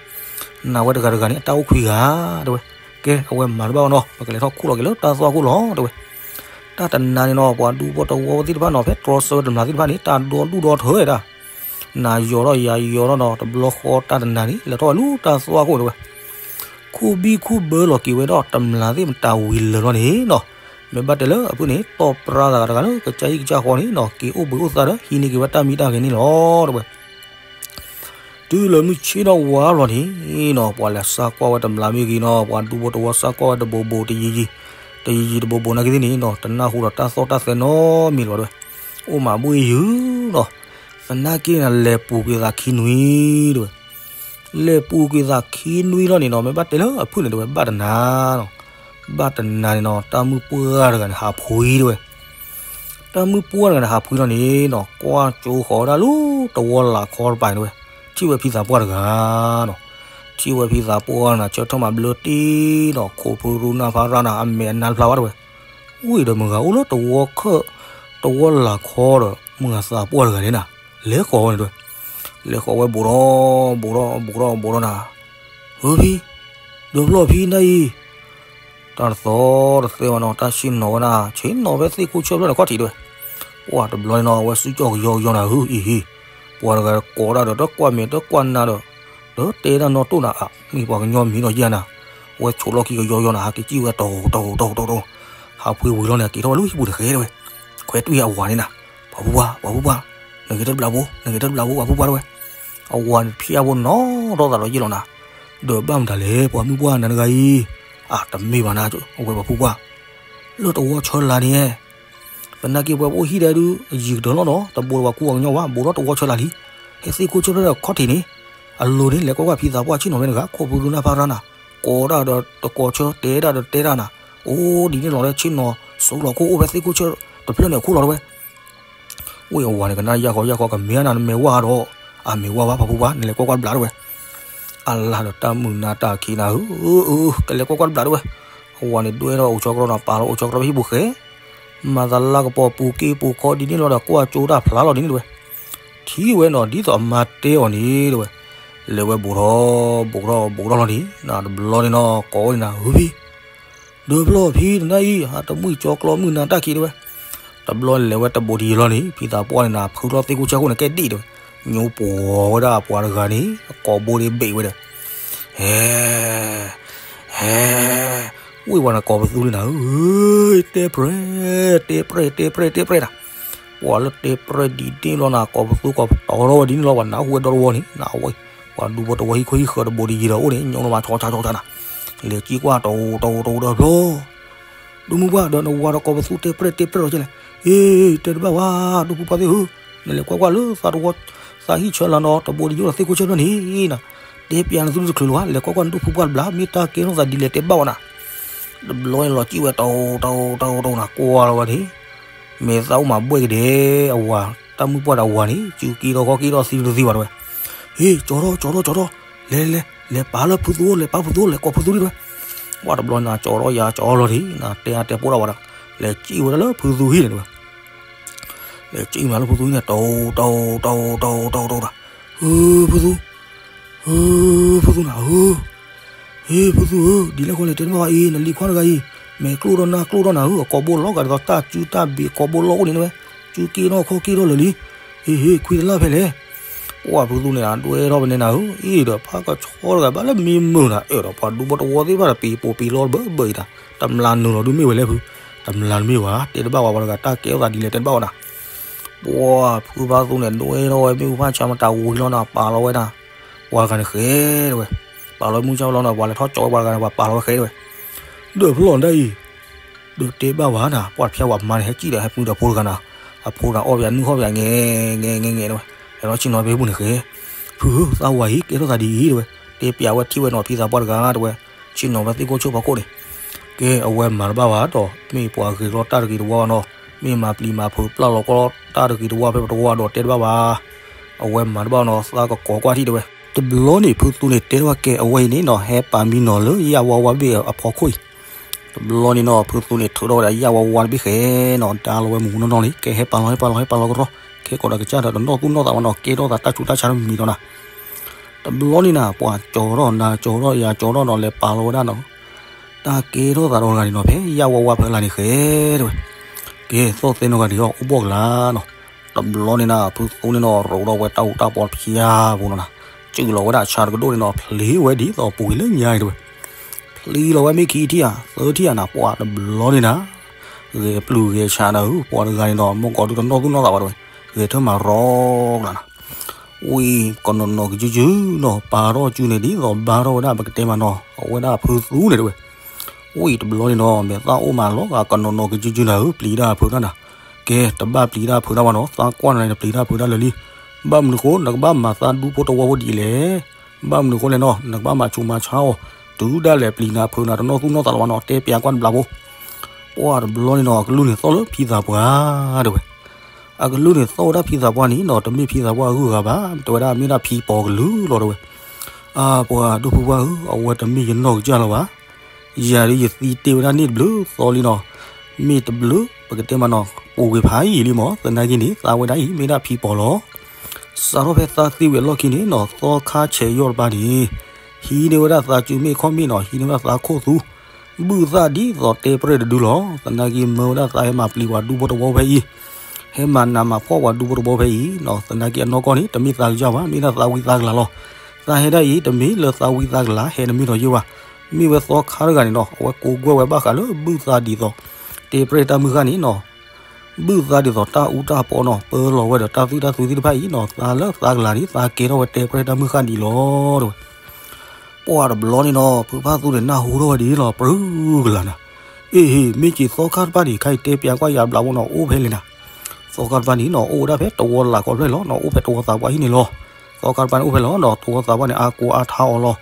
နၤဝဲတဂၤတဂၤန့ၣ် အတၢ်အိၣ်ခွံဂၤတဲဝဲ, ကဲအဝဲမၤတဘၣ်ဘၣ်နီၤ ပကလဲၤထီၣ်ခိၣ်လီၤက့ၤလၢတၢ်သွၣ်ခိၣ်လီၤတဲဝဲ တၢ်တနၤန့ၣ်နီၤ ပှၤဒူဖိတဝီသ့ၣ်တဖၣ်နီၤ ဖဲတြီဆၢဝဲတမျၢ်သ့ၣ်တဖၣ်န့ၣ် တၢ်ဒီဒူၣ်ဒီထၢဝဲဒၣ်, နၤယီၤထီၣ်ယၤယီၤထီၣ်နီၤ တဘျီဃီတၢ်တနၤန့ၣ် လဲၤထီၣ်ဝဲလၢတၢ်သွၣ်ခိၣ်တဲဝဲ, ခူၣ်ဘံၣ်ခူၣ်ဘၢလီၤက့ၤဝဲဒီးတမျၢ်သ့ၣ်မတၤဝံၤလၢာ်လီၤန့ၣ်နီၤ, မ့ၢ်ဘၣ်တဲလၢအဖုန့ၣ် တီၢ်ပြၢသးဂၤတဂၤလၢကစၢ်ဟံၣ်ကစၢ်ဃီန့ၣ်နီၤ က့ၤအိၣ်ဘှံးအိၣ်သါဒီး ဟံးန့ၢ်က့ၤဝဲတၢ်မံတၢ်ဂဲၤန့ၣ်လီၤတဲဝဲ တုၤလၢမုၢ်ဆ့ၣ်ထီၣ်ဝါဘျီန့ၣ်နီၤ ပှၤလဲၤစၢ်ကွၢ်ဝဲတမျၢ်မ့ၢ်ဂ့ၤနီၤ ပှၤဒူဖိတဝီစၢ်ကွၢ်ဝဲတဘိးဘိးတယံၤယံၤ, တယံၤယံၤတဘိးဘိးနာ်က့သ့ၣ်န့ၣ်နီၤ တနၢ်ဟူဒီးတၢ်သီၣ်တၢ်သဲနီတမံၤလၢၤဘၣ်တဲဝဲ, အိၣ်မးဘှ့ၣ်ယုၤနီၤ, သနာ်က့န့ၣ် လဲၤပူၤကွံာ်သးခံနွံတဲဝဲ, လဲၤပူၤကွံာ်သးခံနွံလီၤန့ၣ်နီၤ မ့ၢ်ဘၣ်တဲလၢအဖုၣ်န့ၣ်တဲဝဲ ဘၣ်တနၤနီၤ, ဘၣ်တနၤန့ၣ်နီၤ တၢ်မုၢ်ပှၢ်တဂၤန့ၣ် ဟးဖှံတဲဝဲ တၢ်မုၢ်ပှၢ်တဂၤန့ၣ် ဟးဖှံလီၤန့ၣ်နီၤ ကွၢ်ကၠိဃီၤဝဲဒၣ်လၢတဝီလၢ်ခီတပၤန့ၣ်တဲဝဲ, ထံၣ်ဝဲဖံသးပှၢ်တဂၤနီၤ, ထံၣ်ဝဲဖံသးပှၢ်နၤ ဆၢထၢၣ်မးဘျၢတံၢ်နီၤ ခိၣ်ဖုရူနၢ်ဖးရၣ်နၤ အမဲာ်အနါတဖျါဘၣ်တဲဝဲ, ဝံၤဒီးမုၢ်ဂၤအိၣ်လၢတဝီခၢၣ် တဝီလၢ်ခီဒီး မုၢ်ဂၤသးပှၢ်တဂၤန့ၣ်နၤ လဲၤဃီၤဝဲန့ၣ်တဲဝဲ, လဲၤဃီၤဝဲဘူးထီၣ် ဘူးထီၣ် ဘူးထီၣ် ဘူးထီၣ်နၤ ဧၢဖံ, ဒုးဖျီၣ်ဖံနၤအံၤ, တၢ်တသီၣ်တသဲဘၣ်နီၤ တၢ်ဆ့ၣ်နီၤဝဲနၤ ဆ့ၣ်နီၤဖဲသ့ၣ်ခိၣ်ဆၢဖျၢၣ်န့ၣ်ခီၣ်ထံးတဲဝဲ, ပှၤတဘျီန့ၣ်နီၤ အဝဲစုကၠီၣ်ကယီကယီနၤ ဟူအံၤဟံ, ပှၤတဂၤကိးတၢ်ဒီးတကွၢ်မဲာ်တကွၢ်နါဒီး, ဒီးတဲတၢ်နီၣ်တိၢ်နၤ အမ့ၢ်ပှၤကညီမံၤနီၤ ယဲနၤ, အဝဲဆိးလီၢ်ခံကယီကယီနၤ ဟးက့ၤစံၣ်ဝဲတီၤ တီၤ တီၤ တီၤ တီၤ, ဟးဖှံဝံၤလီၤန့ၣ် က့ၤထီၣ်ဝဲလၢဟံၣ်ပူၤတဃဲတဲဝဲ, ခွဲတွံၢ်အဝၤန့ၣ်နၤ, ပှၤဖုပှၢ် ပှၤဖုပှၢ်, နဂဲၤတၢ်တဘျးဘိ နဂဲၤတၢ်တဘျးဘိ ပှၤဖုပှၢ်တဲဝဲ, အဝၤန့ၣ်ဖျါဖိနီၢ်ထီၣ်သးဒီးယဲလီၤနၤ, ဒီးဘၣ်မတၤလဲၣ် ပှၤမုၢ်ပှၢ်နၤတဂၤအံၤ, အတမ့ၢ်ဘၣ်နၤ အဝဲပှၤဖုပှၢ်, လၢတဝီဆၢလၢ်န့ၣ် သနာ်က့ပှၤပအိၣ်ဟံၣ်ဒဲးဒုး ယံာ်ကတၢၢ်လီၤနီၤ တဘိးဒီးပှၤကူပှၤကညီဘၣ် ဘူးထီၣ်တဝီဆၢလၢ်လံ, ဟဲသ့ၣ်ခိၣ်ဆၢဖျၢၣ်ဒီးခီၣ်ထံးန့ၣ်, အလိၤန့ၣ် လဲၤကွၢ်ကွၢ်ဖံသးပှၢ်ဆ့ၣ်နီၤဖဲတဂၤ ခိၣ်ဖုရူနၢ်ဖးရၣ်နၤ, ကိးတၢ်ဒီးတကိးဆၢ တဲတၢ်ဒီးတဲတၢ်နၤ, အိၣ်ဒ်န့ၣ်လီၤလၢဆ့ၣ်နီၤ စိးလီၤခိၣ်အိၣ်ဖဲသ့ၣ်ခိၣ်ဆၢတဖျၢၣ်န့ၣ်အခိၣ်လီၤတဲဝဲ ဝံၤအဝၤန့ၣ် ကနၣ်ယၢ်ဃီယၢ်ဃီ ကမ့ၢ်နၤနမ့ၢ်ဝၤဒီး, အမ့ၢ်ဝၤဘၣ် ပှၤဖုပှၢ် နလဲၤကွၢ်ကွၢ်တဘျးတဲဝဲ, အလါဒီးတၢ်မုာ်နါတၢ်ခံနၤဧၢ, ကလဲၤကွၢ်ကွၢ်တဘျးတဲဝဲ, အဝၤန့ၣ်ဒွဲၣ်ထီၣ်အိၣ်ဆီကရီနၤ ပာ်လီၤအိၣ်ဆီကရီဖဲဟံၣ်ပူၤဃဲ, မၤသးလၢကပီၤပူၤက့ပူၤခီဒ်န့ၣ်လီၤဒီး ကွၢ်ကၠိတၢ်ဖျါလီၤဒ်န့ၣ်တဲဝဲ, ထံၣ်ဝဲနီၤ ဒ်သိးအမါတဲအီၤန့ၣ်တဲဝဲ, လဲၤဝဲဘူးထီၣ် ဘူးထီၣ် ဘူးထီၣ်လီၤန့ၣ် နတဘျီန့ၣ်နီၤ ကိးဝဲန့ၣ်နၤ ဧၢဖံ ဒုးဖျီၣ်ဖံတနၤအံၤ ဟးတမုာ်ကၠီကျီမုၢ်နၤတၢ်ခံတဲဝဲ, တဘျီလဲၤဝဲတဘူးတယံၤလီၤန့ၣ် ဖံသးပှၢ်န့ၣ်နၤ ဖုထီၣ်သ့ၣ်ခိၣ်ဆၢခိၣ်န့ၣ်ကဲဒံၣ်တဲဝဲ, ညိပှီၤဝဲဒၣ်ပှၤတဂၤန့ၣ် အကိာ်ဘိန့ၣ်ဘ့ၣ်ဝဲဒီး, ဟဲ ဟဲ, ဝ့ၢ်ဝဲန့ၣ်ကိးပသူန့ၣ်နၤဧၢ, တဲပြဲၢ် တဲပြဲၢ် တဲပြဲၢ် တဲပြဲၢ်နၤ, ပှၤလၢတဲပြဲၢ်ဒ်န့ၣ်လီၤနၤ ကိးပသူကိးပတီၤထီၣ်ဝဲဒ်န့ၣ်လီၤ ပှၤနၢ်ဟူဝဲဒီတဝီန့ၣ် နဝဲ ပှၤဒူဖိတဝီဟံၣ်ခိၣ်ဟံၣ်ဃၢၤတဘူးတယံၤဒီးအိၣ်န့ၣ် ညိနမၤဆီဆီဆီနၤ, လဲၤကံကွၢ်တအိၣ်တအိၣ်တအိၣ်ဒီးဖျီ ဒိၣ်မုၢ်ပှၢ်ဒီးနဝၤဒီးကိးပသူတဲပြဲၢ်တဲပြဲၢ်လီၤကဲလဲၣ်, အ့ တဲတဘၣ်ဝဲ ဒိၣ်ဖုပှၢ်သ့ၣ်ဧၢ, နလဲၤကွၢ်ကွၢ်လၢသးတဝီ သးဟံၣ်ဆၢလီၤနီၤ တဘိတယိဒီးသ့ၣ်ခိၣ်ဆၢဖျၢၣ်န့ၣ်နီၤ, တဲပျးနသုတချုးလၢၤဘၣ် လဲၤကွၢ်ကွၢ်နဒိၣ်ဖိပှၢ်တဘျီ မ့ၢ်တၢ်ကဲထီၣ်သးဒ်လဲၣ်တဲဘၣ်ဝဲနၤ. တဘျီန့ၣ်လီၤစံၣ်ဝဲ တအိၣ်တအိၣ်တအိၣ်တအိၣ်နၤ ကွၢ်လီၤဝဲန့ၣ် မ့ၢ်သးအိၣ်မၤဘှဲၣ်ကဒဲး အဝၤ တၢ်မုၣ်ပှၢ်ဒီးအဝၤန့ၣ် စုက့ထီၣ်ခီၣ်က့ထီၣ်သံတသံဘၣ်တဲဝဲ, ဟ့ၣ် ကၠီထီၣ် ကၠီထီၣ် ကၠီထီၣ်, လဲၤလဲၤလဲၤ လဲၤပာ်လၢဖုသူအိၣ် လဲၤပာ်ဖုသူအိၣ် လဲၤကိးဖုသူဒံးတဲဝဲ. ပှၢ်တဘျီန့ၣ် ကၠီထီၣ်ယၤကၠီထီၣ်လီၤဒံး နတဲအါတဲပိၢ်ဒၣ်ဝဲဒၣ် လဲၤစံၣ်ဝဲဒၣ်လၢဖုသူဟံၣ်န့ၣ်တဲဝဲ လဲၤစံၣ်မးလၢဖုသူဟံၣ်န့ၣ် တအိၣ်တအိၣ်တအိၣ် တအိၣ်တအိၣ်တအိၣ်တအိၣ်, ဧၢ ဖုသူ ဧၢ ဖုသူနၤဧၢ, ဟ့ၣ် ဖုသူဧၢ ဒ်လဲၣ်ဃီလဲၣ်တဲတဘၣ်ဝဲအံၤ နလံၤခွါတဂၤအံၤ မဲာ်ကျိၣ်ထီၣ်နၢ်ကျိၣ်ထီၣ်နၤဧၢ အကိာ်ဘိလီၤဂာ်ဒ်သိးတၢ်စုတၢ်ဘ့ၣ်ကိာ်ဘိလီၤအိၣ်န့ၣ်တဲဝဲ, စုက့ထီၣ်ခီၣ်က့ထီၣ်လၢာ်လံ, ဟ့ၣ်ဟ့ၣ် ခွံတလၢ်ဖဲလဲၣ်. ပှၢ်ဖုသူန့ၣ် ဒွဲထီၣ်ဖဲန့ၣ်နၤဧၢ, အ့ၣ်ဒီးဖးကဆီတဂၤဘၣ်လၢမံမုာ်နၤ အဲၣ်ဒိးပှၤဒူဖိတဝီသ့ၣ်တဖၣ်ဒီး ပ့ၤပိာ်ပ့ၤလီတဘၢဘၢအံၤတၢ် တမျးနုာ်လီၤဒုးမ့ၢ်ဝဲလဲၣ်ဖု, တမျးတမ့ၢ်ဝဲ တဲတဘၣ်ဝဲပှၤတဂၤ တၢ်ကဲထီၣ်သးဒ်လဲၣ်တဲတဘၣ်ဝဲနၤ. ပှၢ်ဖုဖါသူန့ၣ် ဒွဲထီၣ်ဝဲ မ့ၣ်အူဖးဆါမတၤဝံၤလီၤနၤ ပာ်လီၤဝဲဒၣ် ပှၤတဂၤန့ၣ်ဃဲတဲဝဲ, ပာ်လီၤမုၢ်ဆါလီၤနၤ ပှၤလဲၤထီၣ်ကၠီဝဲပှၤတဂၤန့ၣ် ပှၤပာ်လီၤဝဲဃဲတဲဝဲ, ဒီးဖျီၣ်ဒၣ်အံၤ ဒီးတဲဘၣ်ဝဲနၤ ပှၢ်တဖျါဝဲမါန့ၣ် ဟဲစံၣ်ဒီးဟဲမုာ်ဒီးဖိတဂၤနၤ, အဖိတဂၤအီၣ်ပယၤနုၢ်ဟီၣ်ပယၤ ငဲ ငဲ ငဲ ငဲ တဲဝဲ, ဟဲလီၤဆ့ၣ်နီၤဖဲပူၤန့ၣ်ဃဲ, ဖုဧၢ သးဝၤအံၤ ကဲထီၣ်သးဒ်အံၤတဲဝဲ, တဲပျးဝဲထံၣ်ဝဲနီၤဖံသးပှၢ်တဂၤတဲဝဲ, ဆ့ၣ်နီၤဖဲသ့ၣ်ခိၣ်ဆၢဖီခိၣ်န့ၣ် ကဲ အဝဲမၤတဘၣ်ဘၣ်ဒီး မ့ၢ်ပှၤဂဲၤလီၤတၢ်တဂ့ၤတဝါဘၣ်နီၤ, မ့ၢ်မၤပျံၤမၤဖုးပျၢ်လီၤကီလီၤတၢ်တဂ့ၤတဝါဖဲပတဝါဒီးတဲတဘၣ်ဘၣ်, အဝဲမၤတဘၣ်နီၤ သးကကိးကွၢ်ထံၣ်တဲဝဲ. တဘျီန့ၣ် ဖုသူန့ၣ်တဲထီၣ်ကဲ အဝဲအံၤန့ၣ်နီၤ ဟဲပာ်မံနီၤလၢယၣ်ဝါဝါဘ့ၣ်အဖီခိၣ်အံၤ, တဘျီန့ၣ်နီၤ ဖုသူန့ၣ်ထုးထီၣ်ဝဲဒၣ်ယၣ်ဝါဝါတဘ့ၣ်ဃဲနီၤ ဒါလီၤဝဲမုၢ်မုၢ်နီၢ်နီၢ်လံ ကဲဟဲပာ်လီၤ ဟဲပာ်လီၤ ဟဲပာ်လီၤကရီ ခဲကိးဒီးကစၢ်ဒီးတနီၣ်သူၣ်နီၣ်သးဝဲနီၤ ကဲထီၣ်သးတၢ်ဆူးတၢ်ဆါတမံၤမံၤဒီးနၤ တဘျီန့ၣ်နၤ ပှၤကၠီထီၣ်နၤ ကၠီထီၣ်ယၤကၠီထီၣ်နီၤ လဲၤပာ်လီၤဝဲဒၣ်နီၤ တၢ်ကဲထီၣ်သးဒီးတဂၤန့ၣ်နီၤ ဖဲယၣ်ဝါဝါဖဲလၢ်န့ၣ်ဃဲတဲဝဲ, ကဲသီၣ်သဲနီၢ်ဂၤန့ၣ်အီၤ အိၣ်ဘှီၣ်ကလာ်နီၤ, တဘျီန့ၣ်နၤ ဖုသူန့ၣ်နီၤ ရိးထီၣ်ဝဲတၢ်အူတၢ်ပီတဖျါပူၤနီၤနၤ, စုၣ်လီၤဝဲဒၣ်ဆါတကဒိၣ်န့ၣ်နီၤ ဖျ့ဝဲဒ်သိးပူၤကွံာ်လၢညါန့ၣ်တဲဝဲ ဖျ့လီၤဝဲမ့ၢ်ခံထံၣ်ဧါ သၢထံၣ်ဧါနၤ ပှၤတဘျီန့ၣ်နၤ ဂဲၤပျုၢ်ဂဲၤဆးနၤဧၢ ပှၤတဂၤန့ၣ်နီၤ မ့ၢ်ကီးဒုတနီၣ်သူၣ်နီၣ်သးဝဲတဲဝဲ, ဂဲၤထၢၣ်မၤရီကလာ်နၤ ဝံၤကနီၤနီၤကစုကစုနီၤ ပာ်ထီၣ်စုန့ၣ်ဒ်သိးဘါထီၣ်ဝဲဒၣ်ပကတဲမးနီၤ အဝဲဒၣ်ဖုသူန့ၣ်တဲဝဲ, ဝံၤတဘျီန့ၣ်နီၤ မဲာ်သၣ်အိၣ်မးလီၤဂာ်ကနီၤနီၤကစုကစုနၤဧၢ ပျံၤတၢ်ဖုးတၢ်နၤ, ကဲ တဘၣ်ပျံၤတၢ်ဖုးတၢ်ဘၣ်နီၤ သးကွၢ်နၤန့ၣ် တပျံၤတၢ်ဖုးတၢ်လၢာ်လံ, ဘၣ်မနုၤဃိ နကဘၣ်မၤသးဒူဖိတဝီဖိဒ်လဲၣ်, ဘၣ်မနုၤဃိလဲၣ်နီၤ နကဘၣ်မၤဆူးမၤဆါအီၤ, တုၤဒၣ်လဲာ်ပျံၤနၤဖုးနၤတနီၣ်သူၣ်နီၣ်သးလၢၤဘၣ်နီၤ တဲပျးကွၢ်တဘျီဖိ, ပှၢ်တဘျီန့ၣ်နီၤ အကလုၢ်န့ၣ်သီၣ်လၢဖံသးပှၢ်တဲဝဲ အကလုၢ်န့ၣ်သီၣ်ဝဲဒၣ်ဖံသးပှၢ်န့ၣ်နီၤ တမ့ၢ်ဖံသးပှၢ်အဂုၤအဂၤဘၣ် တဲဝဲဒၣ်မ့ၢ်ဒၣ်ဖံပီၤကလုာ်လီၤတဲဝဲ, အၢ ပှၤဒိၣ်ဖိပှၢ်ဧၢ အဝဲတမ့ၢ်ယနီၢ်ကစၢ်လၢၤဘၣ်, ယၤဒ်ယသံတ့ၢ်ဝဲဒၣ်န့ၣ်တဘျုးသီလံနီၤ, မ့ၢ်တဘျုး ပကတဲမးနီၤ ပူၤကွံာ်ဖးယံာ်လံမး သနာ်က့န့ၣ် သးဝဲဒၣ်အံၤ မ့ၢ်ဒၣ်ဖံပီၤလီၤ. စးထီၣ်ဖဲသးသံဝံၤအလီၢ်ခံန့ၣ်နီၤ သီခါဆဲးယီၢ်တပၤန့ၣ် ဟံးန့ၢ်ဝဲဒၣ်သးစုမ့ၣ်ခီၣ်မ့ၣ်နီၤ ဟံးန့ၢ်ဝဲဒၣ်သးခိၣ်သူ ဘုၣ်သၣ်ဒ်သိးတဲပြဲၢ်တဒုလီၤ. သနာ်က့မၢဝဲဒၣ်သးဟဲမၤပျံၤပှၤဒူဖိတဝီဖဲအံၤ, ဟဲမၤနးမၤဖှီၣ်ပှၤဒူဖိတဝီဖဲအံၤနီၤ. သနာ်က့အနီၢ်ကီၢ်န့ၣ် တမ့ၢ်သးကစၢ်ဘၣ်, မ့ၢ်ဒၣ်သးဝံသးကလၤလီၤ. သးဟဲဒၣ်အံၤ တမ့ၢ်လၢသးဝံသးကလၤဟဲတမ့ၢ်ဒီးယိာ်ဘၣ်. မ့ၢ်ဝဲသီခါတဂၤန့ၣ်နီၤ အဝဲကိးကွဲၢ်ဝဲဘၣ်ဃးလၢဘုၣ်သၣ်ဒ်သိး တဲပြဲၢ်တၢ်မုၢ်ဃၢ်န့ၣ်နီၤ ဘုၣ်သၣ်ဒ်သိးတၢ်အူတၢ်ပီနီၤ ပၢလီၤဝဲဒီးတၢ်သွံၣ်တၢ်သွံသ့ၣ်တဖၣ်အံၤနီၤ သးလၢသးကလၤန့ၣ် သးကဲထီၣ်ဝဲတဲပြဲၢ်တၢ်မုၢ်ဃၢ်ဒ်အံၤလီၤတဲဝဲ. ပှၢ်တဘျီန့ၣ်နီၤ ဖုဖၣ်သူန့ၣ် နၢ်ဟူထီၣ်ဝဲဒ်လီၤ ပြူကလၤနၤ. အ့ၣ်ဟ့ၣ် မ့ၢ်က့ၤသီခါတဖၣ်န့ၣ် ခဲအံၤတဲပျးကွၢ်ယၤဘျးဖိနီၤ အိၣ်ဖဲလဲၣ်နၤ. သီခါတဖၣ်န့ၣ်နီၤ အိၣ်ဝဲဒၣ်ဖဲတဝီလၢ်ကီၢ်ဖျၢၣ်လီၤနီၤ အိၣ်ဖဲတဝီသးပှၢ်ဟံၣ်န့ၣ်လီၤ. သီခါတဖၣ်န့ၣ်အိၣ်ဖဲလီၤနီၤ တဝီသးပှၢ်န့ၣ် အါကိးအါထါအီၤလီၤ.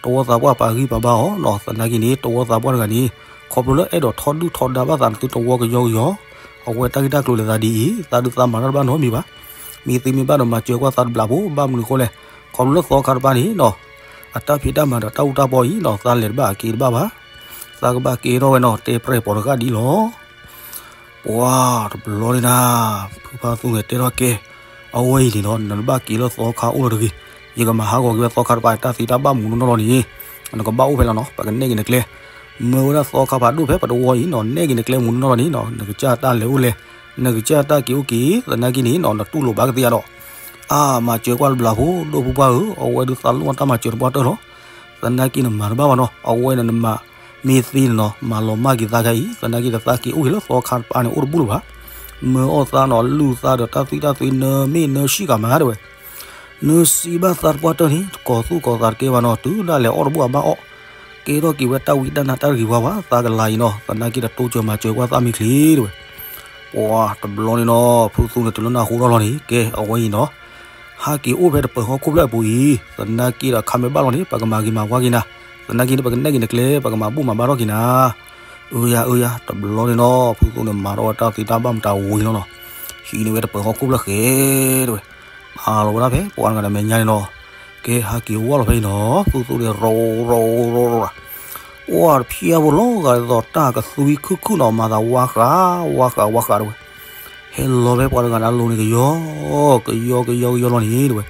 တဝီသးပှၢ်ပာ်ဂံၢ်ပာ်ဘါအီၤနီၤ သနာ်က့န့ၣ် တဝီသးပှၢ်တဂၤန့ၣ် ခီဖျိလၢအဲၣ်ဒိးထီဒုၣ်ထီဒါဘၣ်သးနသုတဝီကယီကယီ အဝဲတၢ်ဂ့ၢ်တၢ်ကျိၤလဲၤသးဒ်အံၤ သးဒုးသးမၤတၢ်တဘၣ်နီတမံၤဘၣ်. မ့ၢ်သ့မ့ၢ်ဘၣ်ဒီးမၤစၢၤကွၢ်သးတဘျးဖိ ဘၣ်မနုၤဃိလဲၣ် ခီဖျိလၢသီခါတဖၣ်န့ၣ်နီၤ အတၢ်ဖံးတၢ်မၤဒီးတၢ်အူတၢ်ပီအံၤနီၤ သးလဲၤတဘၣ်က့ၤတဘၣ်ဘၣ်. သးကဘၣ်က့ၤထီၣ်ဝဲနီၤ တဲပြဲၢ်ပီၤတဂၤဒ်အံၤလီၤ. ပှၢ်တဘျီန့ၣ်နၤ ဖုဖါသူန့ၣ်တဲထီၣ်ကဲ အဝဲအံၤန့ၣ်ဒီး နတဘၣ်က့ၤလၢသီခါအိၣ်လၢၤတဂ့ၤ. ယကမၤဟးဂီၤက့ၤဝဲသီခါတဖၣ် တၢ်သံတၢ်ဘၣ်မူးနီၢ်နီၢ်လီၤန့ၣ် နကဘၣ်အိၣ်ဖဲလီၤနီၤ ပကနဲၣ်က့ၤနကျဲ မၢဝဲဒၣ်သီခါဖးဒိၣ်ဖဲပတဝီအံၤနီၤ နဲၣ်က့ၤနကျဲမူးနီၢ်နီၢ်လီၤန့ၣ်နီၤ နကစၢ်တၢ်လဲၤအိၣ်လဲၤ နကစၢ်တၢ်က့ၤအိၣ်က့ၤ သနာ်က့န့ၣ်နီၤ နတူၢ်လိာ်ဘၣ်ကသ့ဧါဒီး အါ မၤစၢၤကွၢ်တဘျးဖိ ဒိၣ်ဖိပှၢ်ဧၢ အဝဲဒုးသးလိၣ်တၢ်မၤစၢၤတပှၢ်တၢၢ်လီၤ. သနာ်က့နမၤတဘၣ်ဘၣ်နီၤ အဝဲန့ၣ်နမၤ မ့ၢ်သ့န့ၣ်နီၤ မၤလီၤမၢ်က့ၤသးခါအံၤ သနာ်က့ဒီးသးက့ၤအိၣ်က့ၤလၢသီခါတဖၣ်န့ၣ်အိၣ်တဘူၣ်လၢၤဘၣ်. မၢအီၣ်သးနီၤ လုၢ်သးဒီးတၢ်သွံၣ်တၢ်သွံ နၢမ့ၢ်နၢဆံၣ်ကမၤတဲဝဲ နၢစံးဘၣ်သးတပှၢ်တၢၢ်န့ၣ် တကိးသူၣ်ကိးသးတကဲဘၣ်နီၤ တုၤဒၣ်လဲာ်အီၣ်တဘူၣ်အဘၣ်အီၣ် ကဲထီၣ်က့ၤဝဲတၢ်ဝံတၢ်နါတၢ်တဂ့ၤဝါဝါ သးကလၤအံၤနီၤ သနာ်က့ဒီးတိစၢၤမၤစၢၤကွၢ်သးမ့ၢ်ချ့တဲဝဲ. ပှၢ်တဘျီန့ၣ်နီၤ ဖုသူန့ၣ်တုၤလၢနၢ်ဟူထီၣ်လီၤန့ၣ် ကဲအဝဲအံၤနီၤ ဟးက့ၤအိၣ်ဖဲတပၢၤဟီၣ်ခိၣ်ဖျၢၣ်အပူၤအံၤ, သနာ်က့ဒီးခါမ့ၢ်ဘၣ်လီၤန့ၣ် ပကမၤဂ့ၤမၤဝါက့ၤနၤ, သနာ်က့န့ၣ် ပကနဲၣ်က့ၤနကျဲ ပကမၤဘူၣ်မၤဘါထီၣ်က့ၤနၤ. အၢယၤ အၢယၤ တဘျီန့ၣ်နီၤ ဖုသူန့ၣ် မၤထီၣ်ဝဲတၢ်သ့တၢ်ဘၣ်မတၤဝံၤလီၤနီၤ, ဟံးန့ၢ်ဝဲတပၢၤဟီၣ်ခိၣ်ဖျၢၣ်ဃဲ တဲဝဲ, မၤလီၤဝဲဒၣ်ဖဲပှၤတဂၤဒီးမဲာ်ညါန့ၣ်နီၤ, ကဲဟးက့ၤဝဲလီၤဖဲအံၤနီၤ, ဖုသူန့ၣ် ရိၤ ရိၤ ရိၤ ရိၤ ပှၢ်တဖျၢၣ်ဖိလီၤဂာ်ဒ်သိးတၢ်ကသွံခုၣ်ခုၣ်နီၤ မၤသးဝါဃး ဝါဃး ဝါဃး တဲဝဲ, ဟဲလီၤဖဲပှၤတဂၤန့ၣ်အလိၤန့ၣ် ကယီ ကယီ ကယီ ကယီလီၤန့ၣ် တဲဝဲ,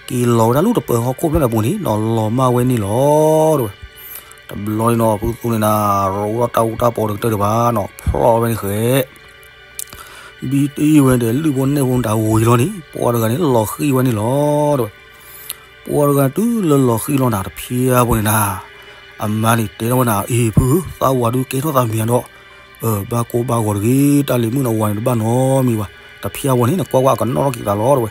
က့ၤလီၤဝဲဒၣ်လၢတပၢၤဟီၣ်ခိၣ်ဖျၢၣ်န့ၣ်အပူၤန့ၣ်နီၤ လီၤမၢ်ဝဲန့ၣ်လီၤ တဲဝဲ. တဘျီန့ၣ်နီၤ ဖုသူန့ၣ်နၤ ရိၤထီၣ်တၢ်အူတၢ်ပီတကတၢၢ်ဒံးဘၣ်နီၤ ဖျီၣ်ဝဲန့ၣ်ဃဲ ဘံတံၢ်ဝဲဒီး လုၢ်ဖိနဲၣ်ဖိမတၤဝံၤလီၤန့ၣ် ပှၤတဂၤန့ၣ် လီၤဃံၣ်ဝဲန့ၣ်လီၤ တဲဝဲ. ပှၤတဂၤတုၤလၢလီၤဃံၣ်လီၤနၤ တဖျၢၣ်ဖိန့ၣ်နၤ, အမါန့ၣ်တဲထီၣ်ဝဲနၤ အ့ၣ်ဖုဧၢ သးဝၤဒုးကဲထီၣ်သးမံၤဒီး, ဘၣ်ကိၢ်ဘၣ်ဂီၤတဂ့ၤ တၢ်လံၤမုၣ်နဝၤန့ၣ်တဘၣ်နီတမံၤဘၣ်, တဖျၢၣ်ဖိန့ၣ် နကွၢ်ကွၢ်အကနီၣ်ထီၣ်က့ၤသးလီၤ တဲဝဲ.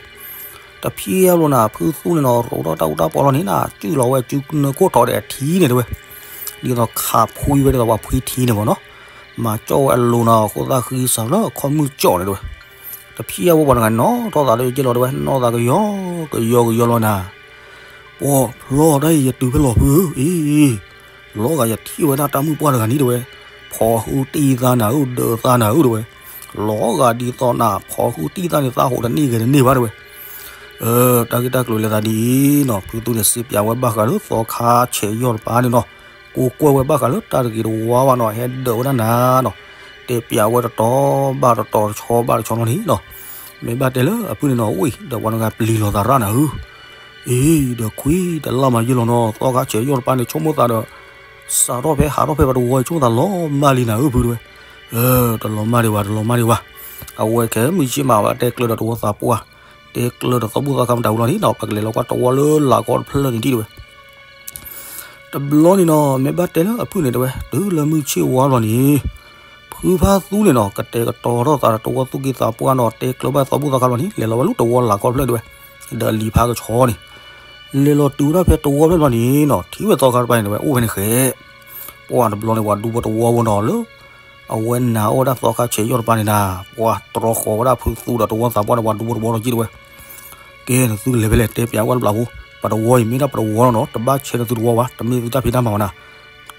တဖျၢၣ်ဖိနၤ ဖုသူန့ၣ်နီၤ ရိၤထီၣ်တၢ်အူတၢ်ပီလီၤန့ၣ်နၤ စုၣ်လီၤဝဲစုနၢခိၣ်ထီၣ်ဒီးအထံန့ၣ် တဲဝဲ, ဒ်သိးခးဖှံဝဲဒ်သိးပှၤဖှံထံန့ၣ်မ့ၢ်နီၤ, မၤကၠီၣ်ဝဲအလိၤနၤ ဃိသးဃံစးလၢအခီၣ်မုၢ်ကၠီၣ်န့ၣ် တဲဝဲ. တဖျၢၣ်ဖိပှၤတဂၤနီၤထီၣ်သးလၢယက့ၢ်လီၤ တဲဝဲ နီၢ်သးကယီ ကယီကယီလီၤနၤ, ပှၤဖျီၣ်တၢ်အံၤ ယတုၤဖဲလဲၣ်ဖုဧၢ အ့ၣ် လီၤဂာ်ယထံၣ်ဝဲဒၣ်တၢ်မုၣ်ပှၢ်တဂၤန့ၣ် တဲဝဲ, ဖီၣ်ဃုာ်တံၢ်သးနၤဧၢ ဒၢးသးနၤဧၢ တဲဝဲ, လီၤဂာ်ဒ်သိးနၤ ဖီၣ်ဃုာ်တံၢ်သးန့ၣ် သးဟိးတန့ၢ်ဂဲၤတန့ၢ်ဘၣ် တဲဝဲ. တၢ်ဂ့ၢ်တၢ်ကျိၤလဲၤသးဒ်အံၤနီၤ ဖုသူန့ၣ် စံးပၠးဝဲဘၣ်ဃးလၢသီခါဆဲးယီၢ်တပၤန့ၣ်နီၤ, ကိးကွဲၢ်ဝဲဘၣ်ဃးလၢတၢ်တဂ့ၤတဝါဘၣ်နီၤ ဟဲဒၢးဝဲဒၣ်နၤနီၤ, တဲပၠးဝဲတတီၤဘၣ်တတီၤ တဆီဘၣ်တဆီလီၤန့ၣ်နီၤ, မ့ၢ်ဘၣ်တဲလၢအဖုန့ၣ်နီၤ ဝံၤဒီးပှၤတဂၤပျံၤလီၤသးရၣ်နၤဧၢ အ့ၣ် ဒီးခွံတလၢ်မၤယုၢ်လီၤနီၤ သီခါဆဲးယီၢ်တပၤန့ၣ် ဆိကမိၣ်သးဒီး စးထီၣ်ဖဲဟးထီၣ်ဖဲပှၤတဝီ ဆိကမိၣ်သးလီၤမၢ်လံနၤဧၢ ဖုတဲဝဲ, တလီၤမၢ်ဒံးဘၣ် တလီၤမၢ်ဒံးဘၣ်, အဝဲခဲမုၢ်ဆ့ၣ်မး ဘၣ်တဲကျၢၤဒီးတဝီသးပှၢ်, တဲကျၢၤဒီးသီဘူၣ်သီခါမတၤဝံၤလီၤန့ၣ်နီၤ ပကလဲၤလီၤကွၢ်တဝီလၢလာ်ကီတဖျၢၣ်န့ၣ်ဒံးတဲဝဲ တဘျီန့ၣ်နီၤ မ့ၢ်ဘၣ်တဲလၢအဖုၣ်န့ၣ်တဲဝဲ တုၤလၢမုၢ်ဆ့ၣ်ဝါလီၤန့ၣ်, ဖုဖါသူန့ၣ်နီၤ ကတဲာ်ကတီၤထီၣ်သးဒီးတဝီသူၣ်က့သးပှၢ်နီၤ တဲကျၢၤဘၣ်သီဘူၣ်သီခါလီၤန့ၣ် လဲၤလီၤဝဲလၢတဝီလာ်ကီဖျၢၣ်တဲဝဲ, ဒီးလံာ်ဖးကဆှီန့ၣ်, လဲၤလီၤတုၤဝဲဒၣ်ဖဲတဝီဖျၢၣ်လီၤန့ၣ်နီၤ ထံၣ်ဝဲသီခါတပၤန့ၣ်တဲဝဲ အိၣ်ဖဲန့ၣ်ဃဲ, ပှၢ်တဘျီန့ၣ် ပှၤဒူဖိတဝီဖိနီၤလၢ အဝဲနာ်အီၣ်ဝဲဒၣ်သီခါဆဲးယီၢ်တပၤန့ၣ်နၤ, ပှၤတြီဃီၤဝဲဒၣ်ဖုသူဒီးတဝီသးပှၢ်န့ၣ် ပှၤဒူဖိတဝီလီၤက့တဲဝဲ ကဲနသုလဲၤဖဲလဲၣ် တဲပၠးဝဲတဘျီဖိ, ပတဝီအံၤမ့ၢ်ဒၣ်ပတဝီလီၤနီၤ တဘၣ်ဆဲးလၢသုတဝီဘၣ် တမ့ၢ်သုတၢ်ဖံးတၢ်မၤဘၣ်နၤ,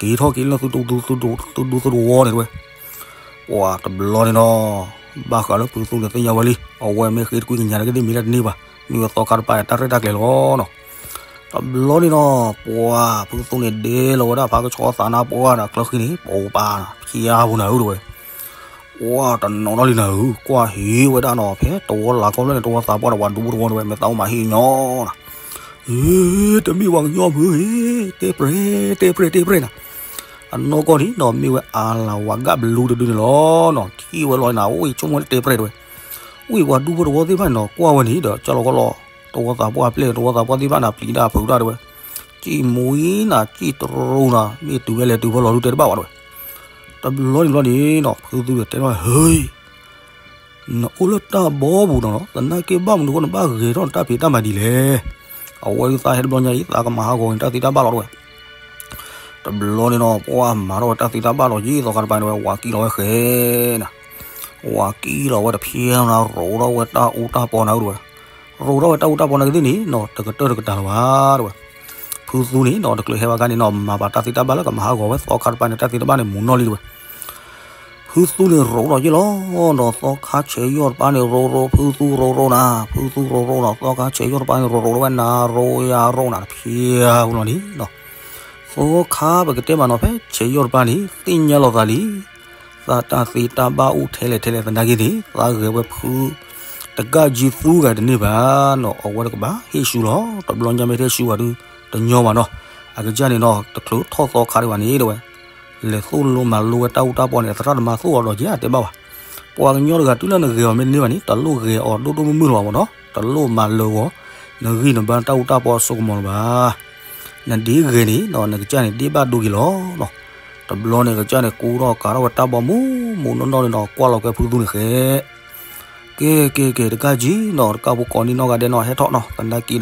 က့ၤထီၣ်က့ၤလၢသုဒူသုတဝီန့ၣ်တဲဝဲ, ပှၤတဘျီန့ၣ်နီၤ, ဘၣ်ဃးလၢဖုသူန့ၣ်သ့ၣ်ညါဝဲလံ အဝဲမ့ၢ်ဃ့တကွံကညးတက့ၢ်ဒ်မ့ၢ်ဒၣ်တန့ၢ်ဘၣ် မ့ၢ်ဝဲသီခါတပၤတၢ်ရဲၣ်တၢ်ကျဲၤလီၤနီၤ တဘျီန့ၣ်နီၤ ပှၤဖုသူန့ၣ်ဒဲလီၤဝဲဒၣ်ဖးကဆှီသးနါပှၢ်နၤ ချၢဃံန့ၣ် ပအိၣ်ပာ်နၤ ဖျါပူၤနၤဧၢတဲဝဲ, ပှၤတနီၤနီၤလံနၤဧၢ ကွၢ်ဟံးဝဲဒၣ်နီၤ ဖဲတဝီလာ်ကီၢ်ဖျၢၣ်န့ၣ် တဝီသးပှၢ်ဒီး ပှၤဒူဖိတဝီတဲဝဲ မ့ၢ်သးအိၣ်မးဟ့ၣ်ညီနၤ, အ့ တမ့ၢ်ပှၤကညီဖုဧ့ တဲပြဲၢ် တဲပြဲၢ် တဲပြဲၢ်နၤ, အနီၢ်ကီၢ်န့ၣ်နီၤ မ့ၢ်ဝဲအါလၤဝၤဂၢ်ဘလူတဒုန့ၣ်လီၤနီၤ ထံၣ်ဝဲလီၤနၤ အိၣ်ဆိကမိၣ်တဲပြဲၢ်တဲဝဲ ဝံၤပှၤဒူဖိတဝီသ့ၣ်တဖၣ်န့ၣ်နီၤ ကွၢ်ဝဲန့ၣ်ဒီး ကၢ်လီၤကီၢ်လီၤ တဝီသးပှၢ်ပျဲၢ် တဝီသးပှၢ်သ့ၣ်တဖၣ်န့ၣ် ပျံၤတၢ်ဖုးတၢ်တဲဝဲ, စံၣ်မှံနၤ စံၣ်တရူနၤ မ့ၢ်တုၤဖဲလဲၣ်တုၤဖဲလဲၣ်လီၤဒုးတဲတဘၣ်ဘၣ်တဲဝဲ, တဘျီန့ၣ်ဘျီန့ၣ်နီၤ ဖုသူဒီးတဲထီၣ် ဟ့ နအိၣ်လၢတၢ်ဘီပူၤနီၤ သနာ်က့ဘၣ်မနုၤအဃိ နဘၣ်ဂဲၤထီၣ်နတၢ်ဖံးတၢ်မၤဒ်လဲၣ်, အဝဲဒုးသးဟဲတဘျီညါအံၤ သးကမၤဟးဂီၤက့ၤနတၢ်သ့တၢ်ဘၣ်လီၤတဲဝဲ တဘျီန့ၣ်နီၤ ပှၤမၤထီၣ်ဝဲတၢ်သ့တၢ်ဘၣ်လီၤယံၤ သီခါတပၤန့ၣ်ဝဲ ဝၤကံၣ်လီၤဝဲဃဲနၤ, ဝၤကံၣ်လီၤဝဲတဖျၢၣ်နၤ ရိးထီၣ်ဝဲတၢ်အူတၢ်ပီနၤဧၢတဲဝဲ, ရိးထီၣ်ဝဲတၢ်အူတၢ်ပီနၤကသ့ၣ်န့ၣ်နီၤ တကတၢၢ်တကတၢၢ်လၢၤဘၣ်တဲဝဲ, ဖုသူန့ၣ်နီၤ တချုးဟဲဘၣ်ခါန့ၣ်နီၤ မၤပာ်တၢ်သ့တၢ်ဘၣ်လၢကမၤဟးဂီၤဝဲသီခါတပၤန့ၣ် တၢ်သ့တၢ်ဘၣ်န့ၣ် မူၤနီၢ်လံတဲဝဲ ဖုသူန့ၣ်ရိးထီၣ်ယံၤလီၤနီၤ သီခါဆဲးယီၢ်တပၤန့ၣ် ရိးရိး ဖုသူရိးရိးနၤ ဖုသူရိးရိးနီၤ သီခါဆဲးယီၢ်တပၤန့ၣ် ရိးရိးဝဲနၤ ရိးယၤရိးနၤတဖျၢၣ်ပူၤလီၤန့ၣ်နီၤ, သီခါပကတဲမးနီၤ ဖဲဆဲးယီၢ်တပၤန့ၣ် သ့ၣ်ညါလီၤသးလံ သးတၢ်သ့တၢ်ဘၣ်အိၣ်ထဲလဲၣ်ထဲလဲၣ်သနာ်က့န့ၣ် သးဂဲၤဝဲဖု တကၢ်ကံသူဂၤတန့ၢ်ဘၣ်နီၤ အဝဲတကဘၣ်ဟ့ၣ်ဆူလီၤ တဘျီညါမ့ၢ်ထဲဆူဂၤဒုး တညီဘၣ်နီၤ အကစၢ်န့ၣ်နီၤ တချုးထီၣ်သီခါဒံးဘၣ်န့ၣ်တဲဝဲ လဲၤသိၣ်လိမၤလိဝဲတၢ်အူတၢ်ပီန့ၣ် သရၣ်တမၤသိၣ်အီၤဒီးက့ၤတဲဘၣ်ဘၣ်, ပှၤကညီတဂၤတုၤလၢနဂဲၤအီၤမ့ၢ်တန့ၢ်ဘၣ်န့ၣ် တလိၣ်ဂဲၤအီၤဒိၣ်ဒိၣ်မုၢ်မုၢ်လၢၤဘၣ်မ့ၢ်နီၤ တလိၣ်မၤလၢာ်အီၤ နဂံၢ်နဘါတၢ်အူတၢ်ပီအစိကမီၤလၢၤဘၣ် နဒ်ဂဲၤန့ၣ်နီၤ နကစၢ်န့ၣ်ဒ့ၣ်ဘၣ်ဒိက့ၤလီၤနီၤ, တဘျီန့ၣ်ကစၢ်န့ၣ် ကူထီၣ်ကးထီၣ်ဝဲတၢ်ဘီမူးမူးနီၢ်နီၢ်န့ၣ်နီၤ ကွၢ်လီၤကဲဖုသူန့ၣ်ဃဲ ကဲ ကဲ ကဲ တကၢ်ကံနီၤ တကၢ်ဖိကိးနံၤနီၢ်ဂၤဒဲးနီၤ ဟဲထီၣ်နီၤ သနာ်က့ဒီး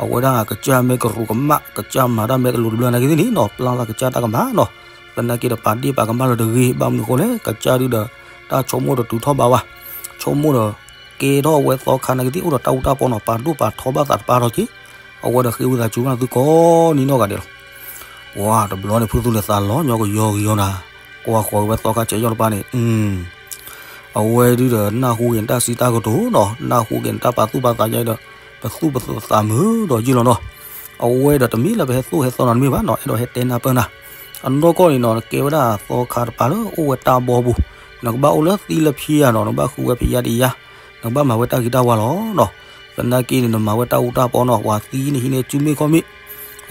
အဝဲဒၣ်ကစၢ်မ့ၢ်ကရူၢ်ကမၣ် ကစၢ်မၤတၢ်မ့ၢ်တလိၤတဘျီနာ်က့သ့ၣ်န့ၣ်နီၤ ပျၢ်လၢ်ကစၢ်တၢ်ကမၣ်နီၤ သနာ်က့ဒီးပာ်ဒ့ၣ်ပာ်ကမၣ်လၢတဂ့ၤ ဘၣ်မနုၤအဃိလဲၣ် ကစၢ်ဒုဒီး တၢ်ဆိကမိၣ်တတုၤထီၣ်ဘးဘၣ် ဆိကမိၣ်ဒီး ကဲထီၣ်အဝဲသီခါနာ်က့သ့ၣ် အိၣ်ဒီးတၢ်အူတၢ်ပီနီၤ ပာ်ဒိၣ်ပာ်ထီဘၣ်သးတပၢ်ထီၣ်က့ၤ, အဝဲဒီးဃ့ဝံသးစူၤဘၣ်သုကိးနံၤနီၢ်ဂၤဒဲးလီၤ. ပှၤတဘျီန့ၣ် ဖုသူန့ၣ် သးလီၤညီကယီကယီနၤ, ကွၢ်ဃီၤဝဲသီခါဆဲးယီၣ်တပၢ်န့ၣ် အဝဲဒုးဒီးနၢ်ဟူက့ၤနတၢ်စံးတၢ်ကတိၤနီၤ, နၢ်ဟူက့ၤနတၢ်ပာ်သူၣ်ပာ်သးယါဒီး ပသူၣ်ပသးမုာ်ဒီးယုၢ်လီၤနီၤ. အဝဲဒီးတမ့ၢ်လၢပဟဲသိၣ်ဟဲသီနီၤတမ့ၢ်ဘၣ်နီၤ, အဲၣ်ဒိးဟဲတဲနၢ်ပၢၢ်နၤ, အနီၢ်ကီၢ်န့ၣ်နီၤ နကဲဝဲဒၣ်သီခါတပၢ်လၢအိၣ်ဝဲတၢ်ဘီပူၤ, နကဘၣ်အိၣ်လၢသံလၢဖံဧါနီၤ, နကဘၣ်ဃုဝဲဖံးယါတယါ, နကဘၣ်မၤဝဲတၢ်ဂ့ၤတၢ်ဝါလီၤနီၤ. သနာ်က့န့ၣ် နမၤဝဲတၢ်အူတၢ်ပီနီၤ ပှၤသံန့ၣ်ဟံးန့ၢ်စုမ့ၢ်ခီၣ်မ့ၢ်,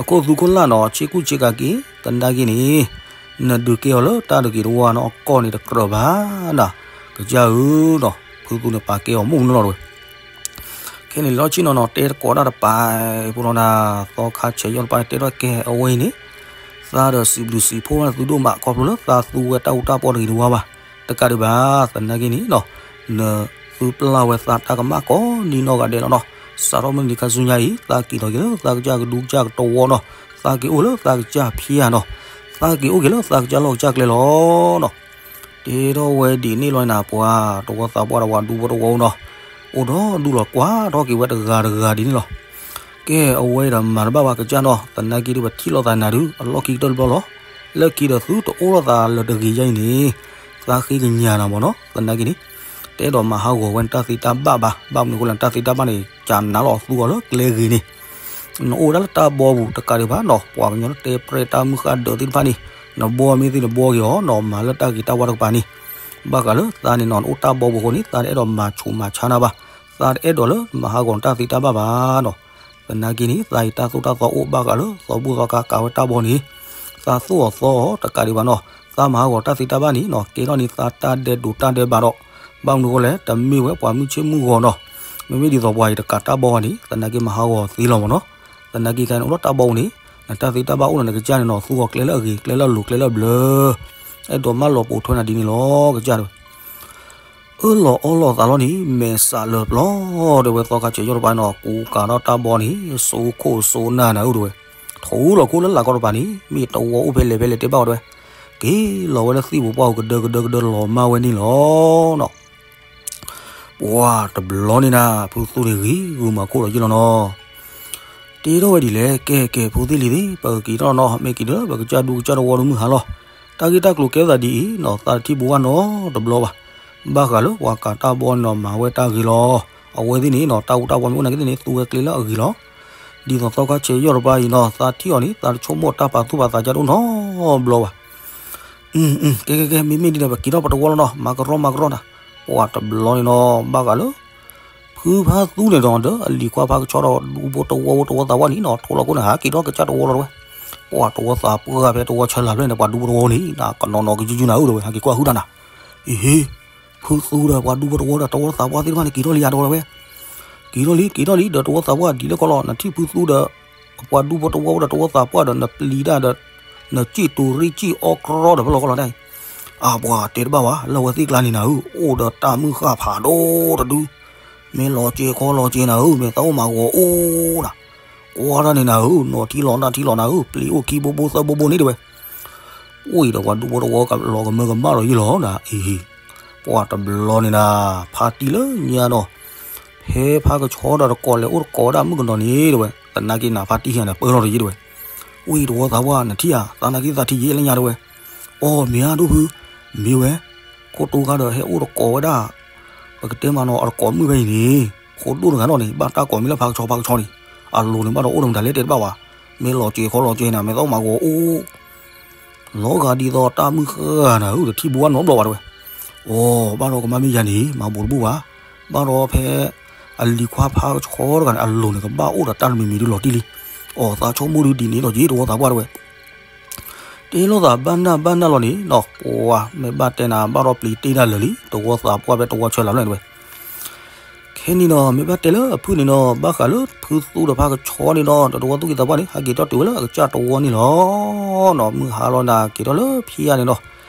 အခိၣ်သူခိၣ်လၢ်နီၤ ဆ့ကူၣ်ဆ့ကၤက့ၤ, သနာ်က့န့ၣ် နဒုးကဲအီၤလၢတၢ်တဂ့ၤတဝါနီၤ အကီၢ်န့ၣ်တကြၢးဘၣ်နၤ, ကစၢ်ဧၢနီၤ ဖုသူန့ၣ်ပာ်ကဲအီၤမုၢ်မနုၤလီၤတဝဲ ခဲန့ၣ်လီၤဆ့ၣ်နီၤနီၤ တဲတကိးတၢ်တပၤဖိလီၤနၤ, သီခါဆဲးယီၣ်တပၣ်န့ၣ် တဲထီၣ်ကဲအဝဲအံၤန့ၣ်, သးဒီးစံးဘျုးစံးဖှိၣ်ဝဲနသုဒိၣ်မး ခီဖျိလၢသးသူဝဲတၢ်အူတၢ်ပီတဂ့ၤတဝါဘၣ်, တကးဒံးဘၣ် သနာ်က့န့ၣ်နီၤ, နသုပျၢ်ဝဲသးတၢ်ကမၣ်ကိးနံၤနီၢ်ဂၤဒဲးလီၤနီၤ, စးထီၣ်မုၢ်နံၤခါဆူညါအံၤ သးက့ၤထီၣ်က့ၤလၢသးကစၢ်ကဒူကစၢ်ကတဝီနီၤ, သးက့ၤအိၣ်လၢသးကစၢ်ဖံဧါနီၤ, သးက့ၤအိၣ်က့ၤလၢသးကစၢ်လီၢ်ကစၢ်ကျဲလီၤနီၤ. တဲထီၣ်ဝဲဒ်န့ၣ်လီၤနၤ ပှၤတဝီသးပှၢ်ဒီးပှၤဒူဖိတဝီနီၤ, အိၣ်ဒီးဒူလီၤကွၢ်ထီၣ်က့ၤဝဲတဂၤတဂၤဒ်န့ၣ်လီၤ. ကဲအဝဲဒီးမၤတဘၣ်ဘၣ်ကစၢ်နီၤ, သနာ်က့ဒ်ပထံၣ်လိာ်သးနၤဒုး အလီၢ်ခံကတၢၢ်တဘျီလီၤ. လၢခံဒီးသုတအိၣ်လိာ်သးလၢၤတဂ့ၤယါအံၤန့ၣ်, သးဃ့ကညးနၤမ့ၢ်နီၤ, သနာ်က့န့ၣ် တအဲၣ်ဒိးမၤဟးဂီၤဝဲနတၢ်သ့တၢ်ဘၣ်ဘၣ်, ဘၣ်မနုၤအဃိလဲၣ် နတၢ်သ့တၢ်ဘၣ်န့ၣ် ကးနးလီၤသူအီၤလၢကျဲဂ့ၤန့ၣ် နအိၣ်ဝဲဒၣ်လၢတၢ်ဘီပူၤတကးဒံးဘၣ်နီၤ, ပှၤကညီလၢတဲပြဲၢ်တၢ်မုၢ်ဃၢ်ဒၢးသ့ၣ်တဖၣ်န့ၣ်, နဘှီမ့ၢ်သ့ၣ်နဘှီက့ၤအီၤနီၤ, မၤလၢတၢ်ဂ့ၤတၢ်ဝါတကပၤန့ၣ်, ဘၣ်ဃးလၢသးန့ၣ်နီၤ နအိၣ်တၢ်ဘီပူၤအဃိန့ၣ် သးတအဲၣ်ဒိးမၤဆူးမၤဆါနၤဘၣ်, သးတအဲၣ်ဒိးလၢမၤဟးဂီၤနတၢ်သ့တၢ်ဘၣ်ဘၣ်နီၤ. သနာ်က့န့ၣ် သးအံၤတၢ်သိၣ်တၢ်သီအိၣ်ဘၣ်ဃးလၢသီဘူၣ်သီခါကးဝဲတၢ်ဘီန့ၣ်, သးသိၣ်အီၤသီအီၤတကးဒံးဘၣ်နီၤ, သးမၤဟးဂီၤတၢ်သ့တၢ်ဘၣ်န့ၣ်နီၤ ကဲထီၣ်န့ၣ်သးတၢ်ဒဲးဒိးတၢ်ဒဲးဘးဒီး, ဘၣ်မနုၤအဃိလဲၣ် တမ့ၢ်ဝဲပှၤမုၢ်ဆ့ၣ်မုၢ်ဂီၤနီၤ, မ့မ့ၢ်ဒ်သိးပှၤအံၤတကးတၢ်ဘီဘၣ်န့ၣ် သနာ်က့မၤဟးဂီၤသ့လီၤမ့ၢ်နီၤ. သနာ်က့ခဲအံၤန့ၣ် အိၣ်ဒီးတၢ်ဘီပူၤန့ၣ်, နတၢ်သ့တၢ်ဘၣ်အိၣ်လၢနကစၢ်န့ၣ်နီၤ သူအီၤကျဲလၢအဂ့ၤ ကျဲလၢအလိၤ ကျဲလၢအဘျၢ, အဲၣ်ဒိးမၢလီၤပိာ်ထွဲနၤဒ်န့ၣ်လီၤ ကစၢ်တဲဝဲ အၢၣ်လီၤအီလီၤသးလီၤန့ၣ် မဲာ်ဆှးလၢာ်ပျီ, တဲဝဲသီခါဆဲးယီၣ်တပၤနီၤ ကူကးထီၣ်တၢ်ဘီန့ၣ် စိခိၣ်စိနၢ်နၤဧၢ တဲဝဲ, ထူလီၤခိၣ်လၢလာ်ကီၢ်တပၤန့ၣ် မ့ၢ်တဝီအိၣ်ဖဲလဲၣ်ဖဲလဲၣ်တဲဘၣ်အီၤတဲဝဲ, က့ၤလီၤဝဲလၢသံၣ်ပူၤပှၢ်ပူၤကဒၢကဒၢကဒၢလီၤမၢ်ဝဲန့ၣ်လီၤနီၤ. ပှၤတဘျီန့ၣ်နၤ ဖုသူန့ၣ်ဂ့ၤဂုာ်မၤခိၣ်ဒီးယ့ၢ်လီၤနီၤ တဲထီၣ်ဝဲဒ်လဲၣ် ကဲကဲ ဖိသ့ၣ်လံၤသ့ၣ် ပကက့ၤထီၣ်နီၤ မ့ၢ်က့ၤဒီး ပကစၢ်ဒူကစၢ်တဝီဒီးမုၢ်ဟါလီၤ. တၢ်ဂ့ၢ်တၢ်ကျိၤကဲသးဒ်အံၤနီၤ သးတထံၣ်ဘိဝဲနီတဘျီဘၣ်. ဘၣ်ဃးလၢပှၤကးတၢ်ဘီနီၤ မၤဝဲတၢ်ဂ့ၤလီၤ. အဝဲသ့ၣ်န့ၣ်နီၤ တၢ်အူတၢ်ပီမ့ၢ်အိၣ်နာ်က့သ့ၣ်န့ၣ် သူဝဲကျဲလၢအဂ့ၤလီၤ. ဒ်သိးသီခါဆဲးယီၣ်တပၤအံၤနီၤ သးထံၣ်အီၤန့ၣ် သးတဆိကမိၣ်တၢ်ပာ်သူၣ်ပာ်သးကၢ်တအိၣ်နီတဘျီဘၣ်. ကဲကဲကဲ မ့မ့ၢ်ဒ်န့ၣ် ပက့ၤထီၣ်ပတဝီလီၤနီၤ မၤကရီမၤကရီနၤ. ပှၤတဘျီန့ၣ်နီၤ ဘၣ်ဃးလၢ ဖုဖါသူန့ၣ်ဒီး ဒီးအလံၤခွါဖါကဆှီဒီး ဒူဖိတဝီဖိတဝီသးပှၢ်န့ၣ်နီၤ ထိလီၤခိၣ်န့ၣ် ဟးက့ၤထီၣ်ကစၢ်တဝီလီၤတဲဝဲ. ပှၤတဝီသးပှၢ်ဖဲတဝီဆၢလၢ်ဖျၢၣ်န့ၣ် ပှၤဒူဖိတဝီန့ၣ် နကနီၤနီၤကယုၢ်ယုၢ်နၤဧၢတဲဝဲ ဟးက့ၤကွၢ်ဟုၣ်တၢ်နၤ. အ့ဟ့ ဖုသူဒီးပှၤဒူဖိတဝီဒီးတဝီသးပှၢ်သ့ၣ်တဖၣ်န့ၣ် က့ၤထီၣ်လံယၤတဝီလီၤဝဲ. က့ၤထီၣ်လံ က့ၤထီၣ်လံ ဒီးတဝီသးပှၢ်ဒ်လဲၣ်ကီလီၤ နထံၣ်ဖုသူဒီး ပှၤဒူဖိတဝီဒီးတဝီသးပှၢ်ဒီး နပျံၤတၢ်ဒီး နစံၣ်တူၤရံၣ်စံၣ်အီၣ်ကြီဒီးဖဲလီၤကီလီၤတၢ်အံၤ အပှၤတဲတဘၣ်ဘၣ် လၢအဝဲသ့ၣ်ကျါန့ၣ်နၤဧၢ အိၣ်ဒီးတၢ်မုၢ်ဃၢ်ဖးဒိၣ်တဒု မ့ၢ်လီၤစဲၤခီလီၤစဲၤနၤဧၢ မ့ၢ်သးအိၣ်မၤဂီၤအိၣ်နၤ ကွၢ်တၢ်န့ၣ်နၤဧၢ နီၢ်ထံလီၤနၢ်ထံလီၤနၤဧၢ ပျံၤအိၣ်ခံဘိဘိသၢဘိဘိန့ၣ်တဲဝဲ. အိၣ်အံၤဒီးပှၤဒူဖိတဝီလီၤကမၢကမၣ်ဒီးယ့ၢ်လီၤနၤအံၤ ပှၤတဘျီန့ၣ်နၤ ဖါတံၢ်လၢညါနီၤ ဖဲဖါကဆှီဒီးတကိးလဲၤအိၣ်တကိးဝဲဒၣ်မုၣ်ကနီၤန့ၣ်တဲဝဲ သနာ်က့နၤဖါတံၢ်ဟံၣ်န့ၣ် ပၢၢ်ထီၣ်ဒီးယ့ၢ်တဲဝဲ. အိၣ်အံၤတဝီသးပှၢ်နထံၣ်ဧါ သးနာ်က့သးထံၣ်ယ့ၢ်လၢညါတဲဝဲ. အိၣ်မ့ၢ်ဧါဒိၣ်ဖု မ့ၢ်ဝဲ ခိၣ်တူၢ်ခါဒီးဟဲအိၣ်တကိးဝဲဒၣ် ပကတဲမးနီၤ အတကိးမုၣ်ဖဲအံၤန့ၣ် ခိၣ်ဒိၣ်တဂၤနီၤန့ၣ် ဘၣ်တၢ်ကိးမံၤလၢဖါကဆှီဖါကဆှီန့ၣ် အလိၤန့ၣ်ဘၣ်ဒီးအိၣ်ဒီးမတၤလဲၣ်တဲတဘၣ်ဝဲ မ့ၢ်လီၤစဲၤခီလီၤစဲၤနၤ မ့ၢ်သးအိၣ်မၤဂီၤအိၣ် လီၤဂာ်ဒ်သိးတၢ်မုၢ်ဃၢ်နၤဧၢ တထံၣ်ဘိဝဲနီတဘျီဘၣ်တဲဝဲ. အိၣ် ဘၣ်ဒီးကမၣ်မ့ၢ်ယၤန့ၣ် မၤဘူးတဘူးဘၣ်. ဘၣ်ဒီးဖဲ အလံၤခွါဖါကဆှီတဂၤန့ၣ် အလိၤန့ၣ် ကဘၣ်အိၣ်ဒီးတၢ်တမံၤမံၤဒုလီၤတံၢ်လံ. အိၣ် သးဆိကမိၣ်ဒုဒ်န့ၣ်ဒီးက့ၤတဝီသးပှၢ်တဲဝဲ. တဲလိာ်သးဘၣ်နၢ်ဘၣ်နၢ်လီၤန့ၣ်နီၤ ပှၤမ့ၢ်ဘၣ်တဲနၤ ဘၣ်ဒီးပျံၤတ့ၢ်နၤလၢာ်လံ တဝီသးပှၢ်ဖဲတဝီဆၢလၢ်ဖျၢၣ်န့ၣ်တဲဝဲ. ခဲန့ၣ်နီၤ မ့ၢ်ဘၣ်တဲလၢအဖုၣ်န့ၣ်နီၤ ဘၣ်ဃးလၢဖုသူဒီးဖါကဆှီန့ၣ်နီၤ ဒီးတဝီသူၣ်က့သးပှၢ်န့ၣ် ဟဲက့ၤထီၣ်တုၤဝဲလၢအကစၢ်တဝီန့ၣ်လီၤ. နီၤ မုၢ်ဟါလီၤနၤ က့ၤထီၣ်လၢဖံးယါန့ၣ်နီၤ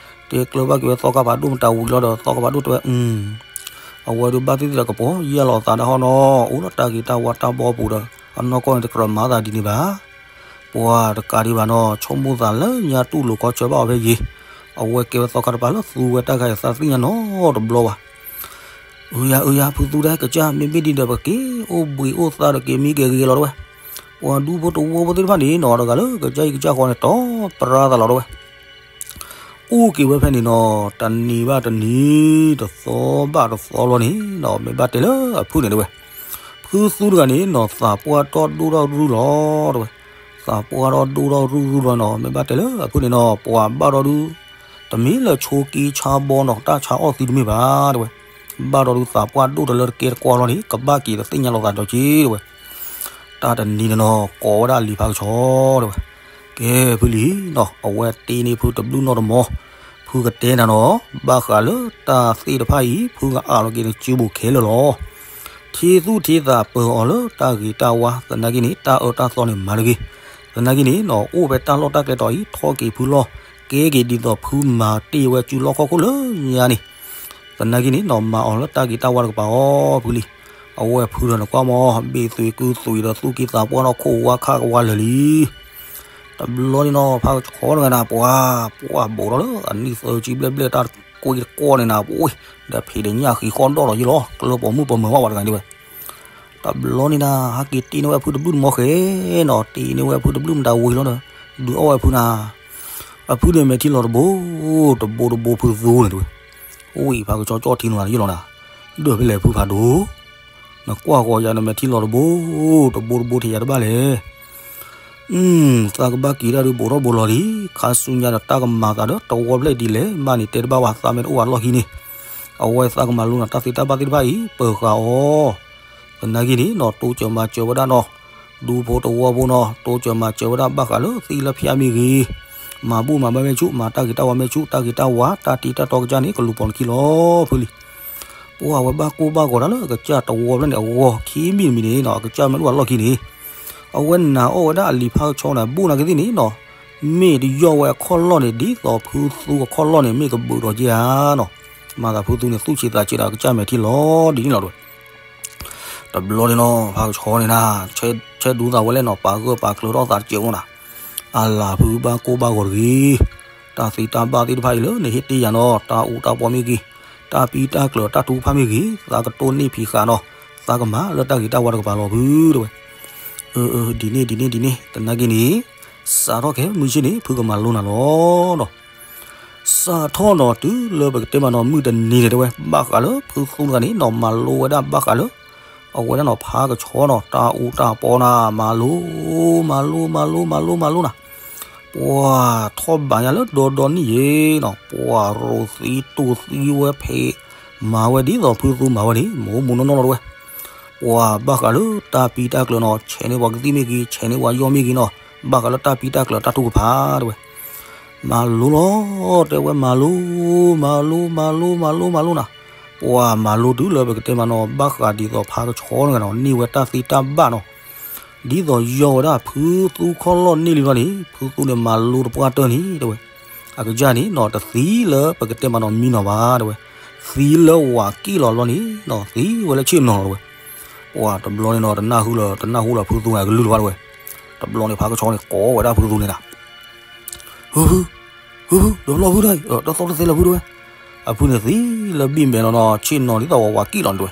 တဲကျၢၤဘၣ်က့ၤဝဲသီခါဖးဒိၣ်မတၤဝံၤလီၤဒီး သီခါဖးဒိၣ်တဲဝဲ အဝဲဒုးဘၣ်သ့ၣ်သ့ၣ်ဒီးကပီၤယဲၢ်လီၤသးတၢ်ဟီၣ်နီၤ အိၣ်ဒီးတၢ်ဂ့ၤတၢ်ဝါတၢ်ဘီပူၤဒီး အနီၢ်ကီၢ်န့ၣ်တကြၢးမၤသးဒ်န့ၣ်ဘၣ်. ပှၤတကးဒံးဘၣ်နီၤ ဆိကမိၣ်သးလၢညါတူၢ်လိာ်ခီဆၢဘၣ်အီၤဖဲယ့ၤ အဝဲကဲဝဲသီခါတပၤလၢသူဝဲတၢ်ခါအံၤသးသ့ၣ်ညါနီတဘျီဘၣ်. အၢယၤ အၢယၤ ဖုသူဒဲး ကစၢ်မ့မ့ၢ်ဒ်ဒီး ပက့ၤအိၣ်ဘှံးအိၣ်သါဒီး က့ၤမံက့ၤဂ့ၤလီၤ တဲဝဲ. ပှၤဒူဖိတဝီဖိသ့ၣ်တဖၣ်န့ၣ်နီၤ တဂၤလၢကစၢ်အံၤကစၢ်ဃီန့ၣ် တီပရၢသးလီၤ တဲဝဲ. အိၣ်က့ၤဝဲဖဲန့ၣ်နီၤ တနံၤဘၣ်တနံၤ တသီဘၣ်တသီလီၤန့ၣ်နီၤ မ့ၢ်ဘၣ်တဲလၢအဖုန့ၣ် တဲဝဲ. ဖုသူတဂၤန့ၣ်နီၤ သးပှၢ်ထီၣ်ဒိၣ်ထီၣ်ရုၢ်ရုၢ်လီၤ တဲဝဲ. သးပှၢ်ထီၣ်ဒိၣ်ထီၣ်ရုၢ်ရုၢ်လီၤနီၤ မ့ၢ်ဘၣ်တဲလၢအဖုန့ၣ်နီၤ ပှၤဘၣ်ထီၣ်ဒု တမ့ၢ်လၢဆိးက့ဆါဘီနီၤ တၢ်ဆါအီၣ်သံတမ့ၢ်ဘၣ် တဲဝဲ. ဘၣ်ထီၣ်ဒု သးပှၢ်ဒိၣ်တလၢတကဲတကွၢ်လီၤန့ၣ် ကဘၣ်က့ၤတသ့ၣ်ညါလိာ်သးဒီးက့ တဲဝဲ. တၢ်တနံၤန့ၣ်နီၤ ကိးဝဲဒၣ်လံာ်ဖးကဆှီ တဲဝဲ. ကဲဖုလံၤနီၤ အဝဲတ့န့ၢ်ဖုတဘျုးနီၢ်တမီၤ ဖုကတဲနၤနီၤ ဘၣ်ဃးလၢတၢ်သ့ၣ်တဖၣ်အံၤ ဖုကအးလီၤက့ၤနစုပူၤခဲလၢာ်လီၤ. ထံသူၣ်ထံသးပၢၤအီၤလၢတၢ်ဂ့ၤတၢ်ဝါ သနာ်က့န့ၣ် တၢ်အၢတၢ်သီန့ၣ်မၤတဂ့ၤ. သနာ်က့န့ၣ်နီၤ အိၣ်ဖဲတၢ်လီၢ်တၢ်ကျဲတီၤအံၤ ထီၣ်က့ၤဖုလီၢ် ကဲက့ၤဒ်သိးဖုမၤတ့ၢ်ဝဲစုလီၢ်ခီၣ်ခိၣ်လၢညါန့ၣ် သနာ်က့န့ၣ်နီၤ မၤအီၤလၢတၢ်ဂ့ၤတၢ်ဝါတကပၤအီၤဖုလံၤ. အဝဲဖုဒီးနကွၢ်မီၤ ဘ့ၣ်သွံးကုသွံးဒီးသူၣ်က့သးပှၢ်နီၢ်ခိၣ်ဝါခၣ်ကဝါလၢာ်လံ. တဘျီန့ၣ်နီၤ ဖးကဆှီတဂၤန့ၣ် ပှၤ ပှၤဘိးထီၣ်လၢအနံၣ်သၢဆံဘျဲၣ်ဘျဲၣ် တၢ်ကွ့တကွီၢ်န့ၣ်နၤ ပှၤ ဒီးဖံးဒီးညၣ်ဃံးဃီၣ်ဒီၣ်လီၤယ့လီၤ ကျၢပီာ်မုၣ်ပီာ်မၢၤဝဲပှၤတဂၤဒ်ဝဲ. တဘျီန့ၣ်နၤ ဟဲက့ၤတ့န့ၢ်ဝဲဖုတဘျုးတမီၤဃဲနီၤ တ့န့ၢ်ဝဲဖုတဘျုးမတၤဝံၤလီၤဒီး ဒုးအီၣ်ဝဲဖုနၤ အဖုန့ၣ်မဲာ်ထံလီၤတဘိ တဘိတဘိဖုသူန့ၣ်တဲဝဲ. အိၣ်အံၤဖးကဆှီကၠီၣ်ထံနၤယ့လီၤနၤ ဒၢးဖဲလဲၣ်ဖုဖးဒိၣ် နကွၢ်ဃီၤယၤနမဲာ်ထံလီၤတဘိ တဘိတဘိထဲယၤတဘၣ်လဲၣ်. သးကဘၣ်က့ၤတၢ်ဒုးဘိးထီၣ်ဘိးလီၤလံ ခါဆူညါဒီးတၢ်ကမၤသးဒီးတဝီဖျၢၣ်ဒ်လဲၣ်မးန့ၣ် တဲတဘၣ်ဝဲ သးမ့ၢ်တအိၣ်ဝဲလီၢ်ခံန့ၣ် အဝဲသးကမၤလိနၤတၢ်သ့တၢ်ဘၣ်သ့ၣ်တဖၣ်အံၤ ပၢၤဃာ်အီၤ သနာ်က့န့ၣ်နီၤ တိစၢၤမၤစၢၤဝဲဒၣ်နီၤ ဒူဖိတဝီဖိနီၤ တိစၢၤမၤစၢၤဝဲဒၣ်ဘၣ်ဃးလၢသံလၢဖၠါမ့ၢ်ဂ့ၤ မၤဘူၣ်မၤဘါမ့ၢ်ဆူၣ် မၤတၢ်ဂ့ၤတၢ်ဝါမ့ၢ်ဆူၣ် တၢ်ဂ့ၤတၢ်ဝါ တၢ်တံတၢ်တီကစၢ်န့ၣ် ကလူၤပိာ်နခံလီၤဖုလံၤ. ပှၤဝဲဘၣ်ကိၢ်ဘၣ်ဂီၤတၢ်လၢအကစၢ်တဝီဖျၢၣ်န့ၣ် အဂီၢ်ခံမံၤတမံၤန့ၣ်နီၤ အကစၢ်မ့ၢ်တအိၣ်ဝဲလီၢ်ခံန့ၣ် အဝဲနာ်အီၣ်ဝဲဒၣ်အလံၤဖးကဆှီန့ၣ် ဘူးနာ်က့သ့ၣ်န့ၣ်နီၤ မ့ၢ်တယီၢ်ဝဲအခီၣ်လီၢ်န့ၣ် ဒ်သိးဖုသူအခီၣ်လီၢ်န့ၣ် မ့ၢ်ကဘူးဒီးက့ဧါနီၤ. မၤသးဖုသူန့ၣ် သူၣ်ဆံးသးဆံးဒီးအကစၢ်မဲာ်ထံလီၤဒ်န့ၣ်လီၤတဲဝဲ. တဘျီန့ၣ်နီၤ ဖးကဆှီန့ၣ်နၤ ဆဲးဒူသးဝဲလဲၣ်နီၤ ပာ်ဂၢၢ်ပာ်ကျၢၤထီၣ်သးတစဲးဖိနီၤ အလၤဖုဘၣ်ကိၢ်ဘၣ်ဂီၤတဂ့ၤ. တၢ်သ့တၢ်ဘၣ်သ့ၣ်တဖၣ်အံၤလၢနဟ့ၣ်တ့ၢ်ယၤနီၤ တၢ်အူတၢ်ပီမ့ၢ်ဂ့ၤ တၢ်ပံတၢ်ကျၢၤတၢ်ထူဖးမ့ၢ်ဂ့ၤ သးကတိၢ်နီၣ်ဖံးဃာ်နီၤ သးကမၤလၢတၢ်ဂ့ၤတၢ်ဝါတကပၤလီၤဖုတဲဝဲ. အၢ အၢ ဒ်န့ၣ်ဒ်န့ၣ်ဒ်န့ၣ် သနာ်က့န့ၣ် စးထီၣ်ခဲမုၢ်ဆ့ၣ်န့ၣ် ဖုကမၤလိနၤလီၤနီၤ. စးထီၣ်နီၤ တုၤလၢပကတဲမးနီၤ မုၢ်တနံၤန့ၣ်တဲဝဲ ဘၣ်ဃးလၢဖုသူတဂၤန့ၣ်နီၤ မၤလိဝဲဒၣ်ဘၣ်ဃးလၢ အဝဲဒၣ်နီၤ ဖးကဆှီနီၤ တၢ်အူတၢ်ပီနၤ မၤလိ မၤလိ မၤလိ မၤလိ မၤလိနၤ ပှၤထီၣ်ဘးညါလၢဒီဒီနံၣ်ယဲနီၤ ပှၤရိးသံတိၢ်သံဝဲဖဲ မၤဝဲဒ်သိးဖုသူမၤဝဲန့ၣ် မိၢ်မိၢ်နီၢ်နီၢ်လီၤတဲဝဲ. ပှၤဘၣ်ဃးလၢတၢ်ပံတၢ်ကျၢၤနီၤ ဆဲးန့ၢ်ပှၤကသံၣ်မ့ၢ်ဂ့ၤ ဆဲးန့ၢ်ပှၤယီၢ်မ့ၢ်ဂ့ၤနီၤ ဘၣ်ဃးလၢတၢ်ပံတၢ်ကျၢၤတၢ်ထုကဖၣ်တဲဝဲ မၤလိလီၤ တဲဝဲ မၤလိ မၤလိ မၤလိ မၤလိ မၤလိနၤ ပှၤမၤလိတုၤလၢပကတဲမးနီၤ ဘၣ်ဃးဒ်သိးဖးကဆှီတဂၤနီၤ န့ၢ်ဝဲတၢ်သ့တၢ်ဘၣ်နီၤ ဒ်သိးယီၢ်ဝဲဒၣ်ဖုသူခီၣ်လီၢ်န့ၢ်လံလီၤန့ၣ် ဖုသူန့ၣ်မၤလိတပှၢ်တၢၢ်န့ၣ်တဲဝဲ အကစၢ်န့ၣ်နီၤ တသံလၢပကတဲမးနီၤမံနီၤဘၣ်တဲဝဲ သံလၢဝၤကံၣ်လီၤဘျီန့ၣ်နီၤ သံဝဲလၢဆ့ၣ်နီၤလီၤတဲဝဲ ပှၤတဘျီန့ၣ်နီၤ တနၢ်ဟူလၢ တနၢ်ဟူလၢဖုသူန့ၣ် အကလုၢ်လၢၤဘၣ်တဲဝဲ တဘျီန့ၣ်ဖးကဆှီန့ၣ် ကိးဝဲဒၣ်ဖုသူန့ၣ်နၤ ဟု ဟု ဟု ဟု ဒီးဘျီဖုဒၣ်အံၤ တသီတသဲလၢဖုတဲဝဲ အဖုန့ၣ်သံလၢဘံၣ်မဲာ်နီၤနီၤ ဆ့ၣ်နီၤဒ်သိးဝဲဝၤကံၣ်လီၤန့ၣ်တဲဝဲ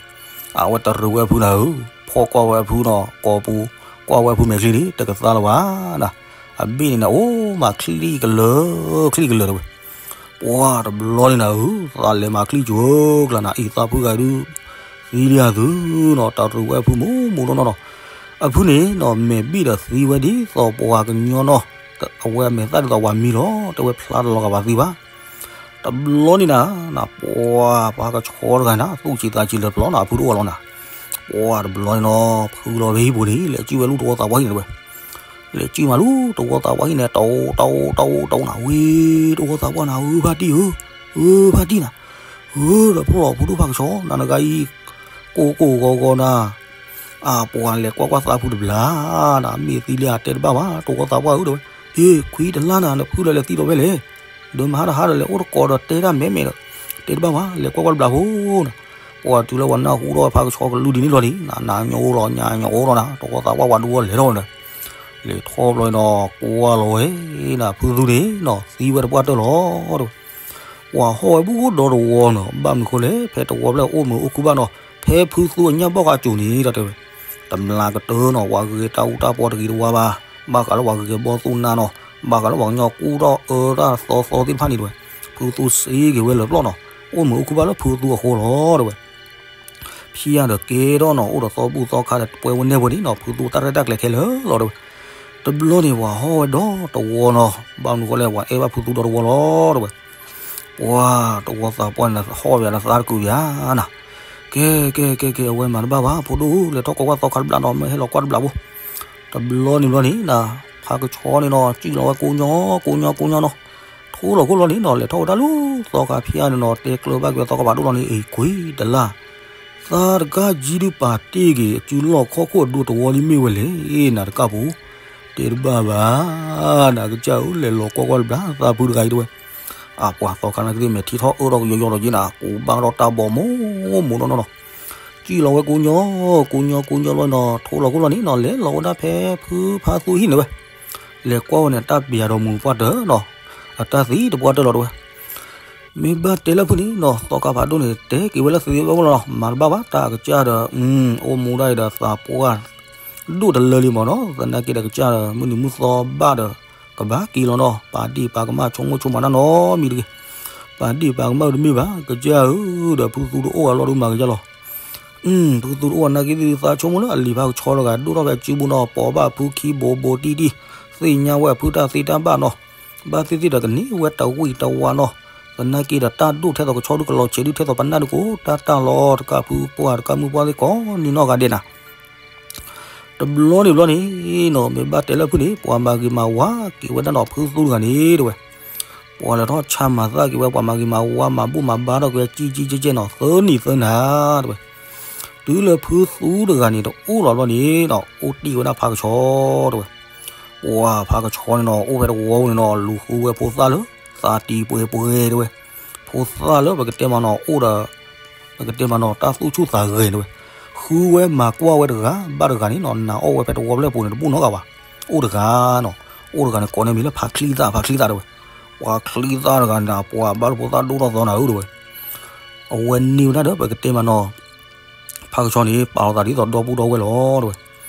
အဝဲတရံးဝဲအဖုနၤဧၢ ဖီၣ်ကွၢ်ဝဲအဖုနီၤ ကိာ်ပူၤ ကွၢ်ဝဲအဖုမဲာ်ချံန့ၣ် တကသါလၢၤဘၣ်နၤ အဘ့ၣ်န့ၣ်နၤ အိၣ်မးချံကလၢာ် ချံကလၢာ်တဲဝဲ ပှၤတဘျီန့ၣ်နၤဧၢ သးလဲၤမၤချံကၠိၤကျါနၤ အံၤသးဖုဂၤဒုး သံလံအသုနီၤ တရံးဝဲအဖုမိၢ်မိၢ်နီၢ်နီၢ်နီၤ အဖုန့ၣ်နီၤ မဲာ်ဘံၣ်ဒီးသံဝဲဒ်သိးပှၤကညီနီၤ အဝဲအမဲာ်သၣ်ဒ်သိးဝၤမံလီၤ တဲဝဲဖျါတလီၤဂာ်ဘၣ်သံဘၣ် တဘျီန့ၣ်နၤ နၤ ပှၤဖးကဆှီတဂၤနၤ သူၣ်ဆံးသးဆံးလၢပျီနၤ အဖုတအိၣ်လီၤနၤ ပှၤတဘျီန့ၣ်နီၤ ဖုလီၤဖဲဟံၣ်ပူၤန့ၣ် လဲၤစုၣ်ဝဲလူၢ်တဝီသးပှၢ်ဟံၣ်န့ၣ်တဲဝဲ လဲၤစုၣ်မးလူၢ်တဝီသးပှၢ်ဟံၣ်န့ၣ် တအိၣ် တအိၣ် တအိၣ် တအိၣ်နၤ ဝ့ၢ်တဝီသးပှၢ်နၤ ဧၢ ဖါတံၢ်ဧၢ ဧၢ ဖါတံၢ်နၤ ဧၢ ဒီးဖျီၣ်ဖုဒိၣ်ဖးကဆှီ နၤနဂၤအံၤ ကိၢ်ကိၢ်ဂီၤဂီၤနၤ အပှၤလဲၤကွၢ်ကွၢ်သးဖုတဘျီနၤ မ့ၢ်သံလၢအတဲတဘၣ်ဘၣ် တဝီသးပှၢ်ဧၢ တဲဝဲ ဟ့ၣ် ခွံတလါနၤ နဖုလၢလဲၤသံဒီးဖဲလဲၣ် ဒီးမဟါတဟါဒီးလဲၤအိၣ်တကိးဒီးတဲတၢ်မဲာ်မဲာ်ဒီး တဲတဘၣ်ဘၣ် လဲၤကွၢ်ကွၢ်တဘျီဖိနၤ ပှၤတုၤလၢပှၤနၢ်ဟူထီၣ်ဖးကဆှီကလုၢ်ဒ်န့ၣ်လီၤန့ၣ် နၤနၤညိလီၤ ညါညိလီၤနၤ တဝီသးပှၢ်ပှၤဒူဝဲလဲၤထီၣ်ဝဲဒီး လဲၤထီၣ်ဘျီနီၤ ကွၢ်လီၤဝဲနၤ ဖုသူန့ၣ်နီၤ သံဝဲတပှၢ်တၢၢ်လီၤ တဲဝဲ ပှၤဟီၣ်ဝဲဘူးဒီတဝီနီၤ, ဘၣ်မနုၤဃိလဲၣ်, ဖဲတဝီဖျၢၣ်အိၣ်မုာ်အိၣ်ခုၣ်ဘၣ်နီၤ, ဖဲဖုသူအညၣ်ဘီၣ်ဃါစိၤန့ၣ်ဒီးတဲဝဲ, တမျးကတၢၢ်နီၤ, ပှၤဂဲၤတၢ်အူတၢ်ပီတဂ့ၤတဝါဘၣ်, ဘၣ်ဃးလၢပှၤဂဲၤဘီၣ်သူၣ်နါနီၤ, ဘၣ်ဃးလၢပှၤကညီကူၣ်ထီၣ်အၢတၢ်သီသီသ့ၣ်တဖၣ်န့ၣ်တဲဝဲ, ဖုသူစ့က့ၤဝဲလၢာ်ပျီၢ်နီၤ, အိၣ်မုာ်အိၣ်ခုၣ်ဘၣ်လၢဖုသူအဃိလီၤတဲဝဲ. ဖံယါဒီးကဲထီၣ်နီၤ, အိၣ်ဒီးသီဘူၣ်သီခါဒီးပှဲၤဝဲနဲၣ်ပှဲၤဒ်နီၤ, ဖုသူတၢ်ရဲၣ်တၢ်ကျဲၤခဲလၢာ်လီၤတဲဝဲ. တဘျီန့ၣ်ပှၤဟီၣ်ဝဲဒီတဝီနီၤ, ဘၣ်မနုၤဃိလဲၣ်, ပှၤအဲၣ်ဘၣ်ဖုသူဒီတဝီလီၤတဲဝဲ. ပှၤတဝီသးပှၢ်န့ၣ်ဟီၣ်ဝဲဒီးသးတကုးယါနီၤ, ကဲကဲကဲကဲ အဝဲမၤတဘၣ်ဘၣ်, ဖိဒိၣ်ဧၢ, လဲၤထီၣ်ကွၢ်ကွၢ်သီခါတဘျီနီၤ, မ့ၢ်ဟဲလီၤကွၢ်တဘျီဖိ. တဘျီန့ၣ်ဘျီန့ၣ် ဖါကဆီန့ၣ်နီၤ, စံၣ်လီၤဝဲကိညီ ကိညီကိညီနီၤ, ထိလီၤခိၣ်လီၤန့ၣ်နီၤ, လဲၤထီၣ်ဝဲဒၣ်လၢသီခါဖံယါန့ၣ်နီၤ, တဲကျၢၤဘၣ်က့ၤသီခါဖးဒိၣ်လီၤန့ၣ်, အ့ၤကွံာ်တလၢ်, သးတကါကံဒုးပာ်တ့ၢ်က့ၤ အစုလီၢ်ခီၣ်ခိၣ်အဒိတဝီလံမ့ၢ်ဝဲလဲၣ်, နၤတကၢ်ပူၤ, တဲတဘၣ်ဘၣ်, နကစၢ်ဧၢ, လဲၤလီၤကွၢ်ကွၢ်တဘျီ သးဖုတဂၤအံၤတဲဝဲ. အပှၤသီခါနာ်က့သ့ၣ် မဲာ်ထံထီၣ်အၢထီၣ်ကယီယီဒီးက့နၤ, ကူးဘၣ်ထီၣ်တၢ်ဘီမူးမူးနီၢ်နီၢ်နီၤ, စံၣ်လီၤဝဲကိညီ ကိညီကိညီလီၤနီၤ, ထိလီၤခိၣ်လီၤန့ၣ်နီၤ, လဲၤလီၤဝဲဒၣ်ဖဲဖုဖါသူဟံၣ်န့ၣ်ဝဲ, လဲၤကွၢ်ဝဲန့ၣ် တၢ်ပျးဒီးမူးပှၢ်တၢၢ်နီၤ, အတၢ်သံတပှၢ်တၢၢ်လီၤတဲဝဲ. မ့ၢ်ဘၣ်တဲလၢဖုန့ၣ်နီၤ, သီခါဖးဒိၣ်န့ၣ် တဲက့ၤဝဲလၢသ့ဝဲလီၤ, မၤတဘၣ်ဘၣ်, တၢ်အကစၢ်ဒီး အိၣ်မူဒၣ်အံၤဒီးသးပှၢ် ဒိၣ်တလၢလံမးနီၤ, သနာ်က့ဒီးကစၢ်ဒီး မုၢ်နံၤမုၢ်သီဘၣ်ဒီး ကဘၣ်က့ၤလီၤနီၤ, ပာ်ဒ့ၣ်ပာ်ကမၣ် ဆိကမိၣ်ဆိကမးတၢ်နီတမံၤတဂ့ၤ, ပာ်ဒ့ၣ်ပာ်ကမၣ်တမ့ၢ်ဘၣ်, ကစၢ်ဧၢ, ဒီးဖုသူတအိၣ်အလီၢ်ဒုးမၤကစၢ်လီၤ. ဖုသူတအိၣ်နာ်က့သးဆိကမိၣ်လၢအလံၤဖါကဆီတဂၤ ဒိၣ်ထီၣ်ဖဲအစုပူၤနီၤ, ပိာ်ဘၣ်ဖုခံဘိးဘိးတံၢ်တံၢ်, သ့ၣ်ညါဝဲအဖုတၢ်သ့တၢ်ဘၣ်နီၤ, ဘၣ်သ့ၣ်သ့ၣ်ဒီးကန့ၢ်ဝဲတဝံၣ်တဝါနီၤ, သနာ်က့ဒီးတၢ်ဒိၣ်ထဲသိးကဆီဒုးကလီၤဆဲးဒုးထဲသိးပနၢ်ဒုးကိးတၢ်တၢ်လီၤ, တကၢ်ဖုပှၢ်တကၢ်မုၢ်ပှၢ်သ့ၣ်ကိးနံၤနီၢ်ဂၤဒဲးနၤ တဘျီန့ၣ်ဘျီန့ၣ်နီၤ, မ့ၢ်ဘၣ်တဲလၢဖုန့ၣ် ပှၤမၤဂ့ၤမၤဝါက့ၤဝဲဒၣ်နီၤ, ဖုသူတဂၤန့ၣ်တဲဝဲ, ပှၤလဲၤထီၣ်ဆါမၤသၣ်က့ၤဝဲ, ပှၤမၤဂ့ၤမၤဝါမၤဘူၣ်မၤဘါထီၣ်က့ၤဝဲ ကံကံကဲကဲနီၤ, သၢနံၤသၢနၤတဲဝဲ. တုၤလၢဖုသူတဂၤန့ၣ် တအိၣ်လီၤဘျီန့ၣ်နီၤ, အိၣ်တ့ၢ်ဝဲဒၣ်ဖါကဆီတဲဝဲ. ပှၤဖါကဆီန့ၣ်နီၤ, အိၣ်ဖဲတဝီန့ၣ်နီၤ, လူၤဃုဝဲဖိသၣ်လၢ သးတံၤပှဲၤပှဲၤတဲဝဲ, ဖိသၣ်လၢပကတဲမးနီၤ, အိၣ်ဒီး ပကတဲမးနီၤ, တၢ်သူၣ်ဆူၣ်သးဂဲၤတဲဝဲ, ဃုဝဲမၤကွၢ်ဝဲတဂၤဘၣ်တဂၤန့ၣ်နီၤ, နာ်အီၣ်ဝဲဖဲတဝီဖျၢၣ်ပူၤန့ၣ် တဘူၣ်နီတဂၤဘၣ်. အိၣ်တဂၤနီၤ, အိၣ်တဂၤန့ၣ် ကိးန့ၢ်မံၤလၢဖါချံသၣ်, ဖါချံသၣ်တဲဝဲ. ပှၤချံသၣ်တဂၤန့ၣ် ပှၤဘၣ်လၢဖိသၣ်ဒိၣ်ထီၣ်သီနၤဧၢတဲဝဲ. အဝဲန့ၢ်ဝဲဒၣ်ဒီး ပကတဲမးနီၤ, ဖါကဆီန့ၣ် ပာ်လီၤသးဒ်သိးဒီပုၢ်ဒီဝဲၢ်လီၤတဲဝဲ.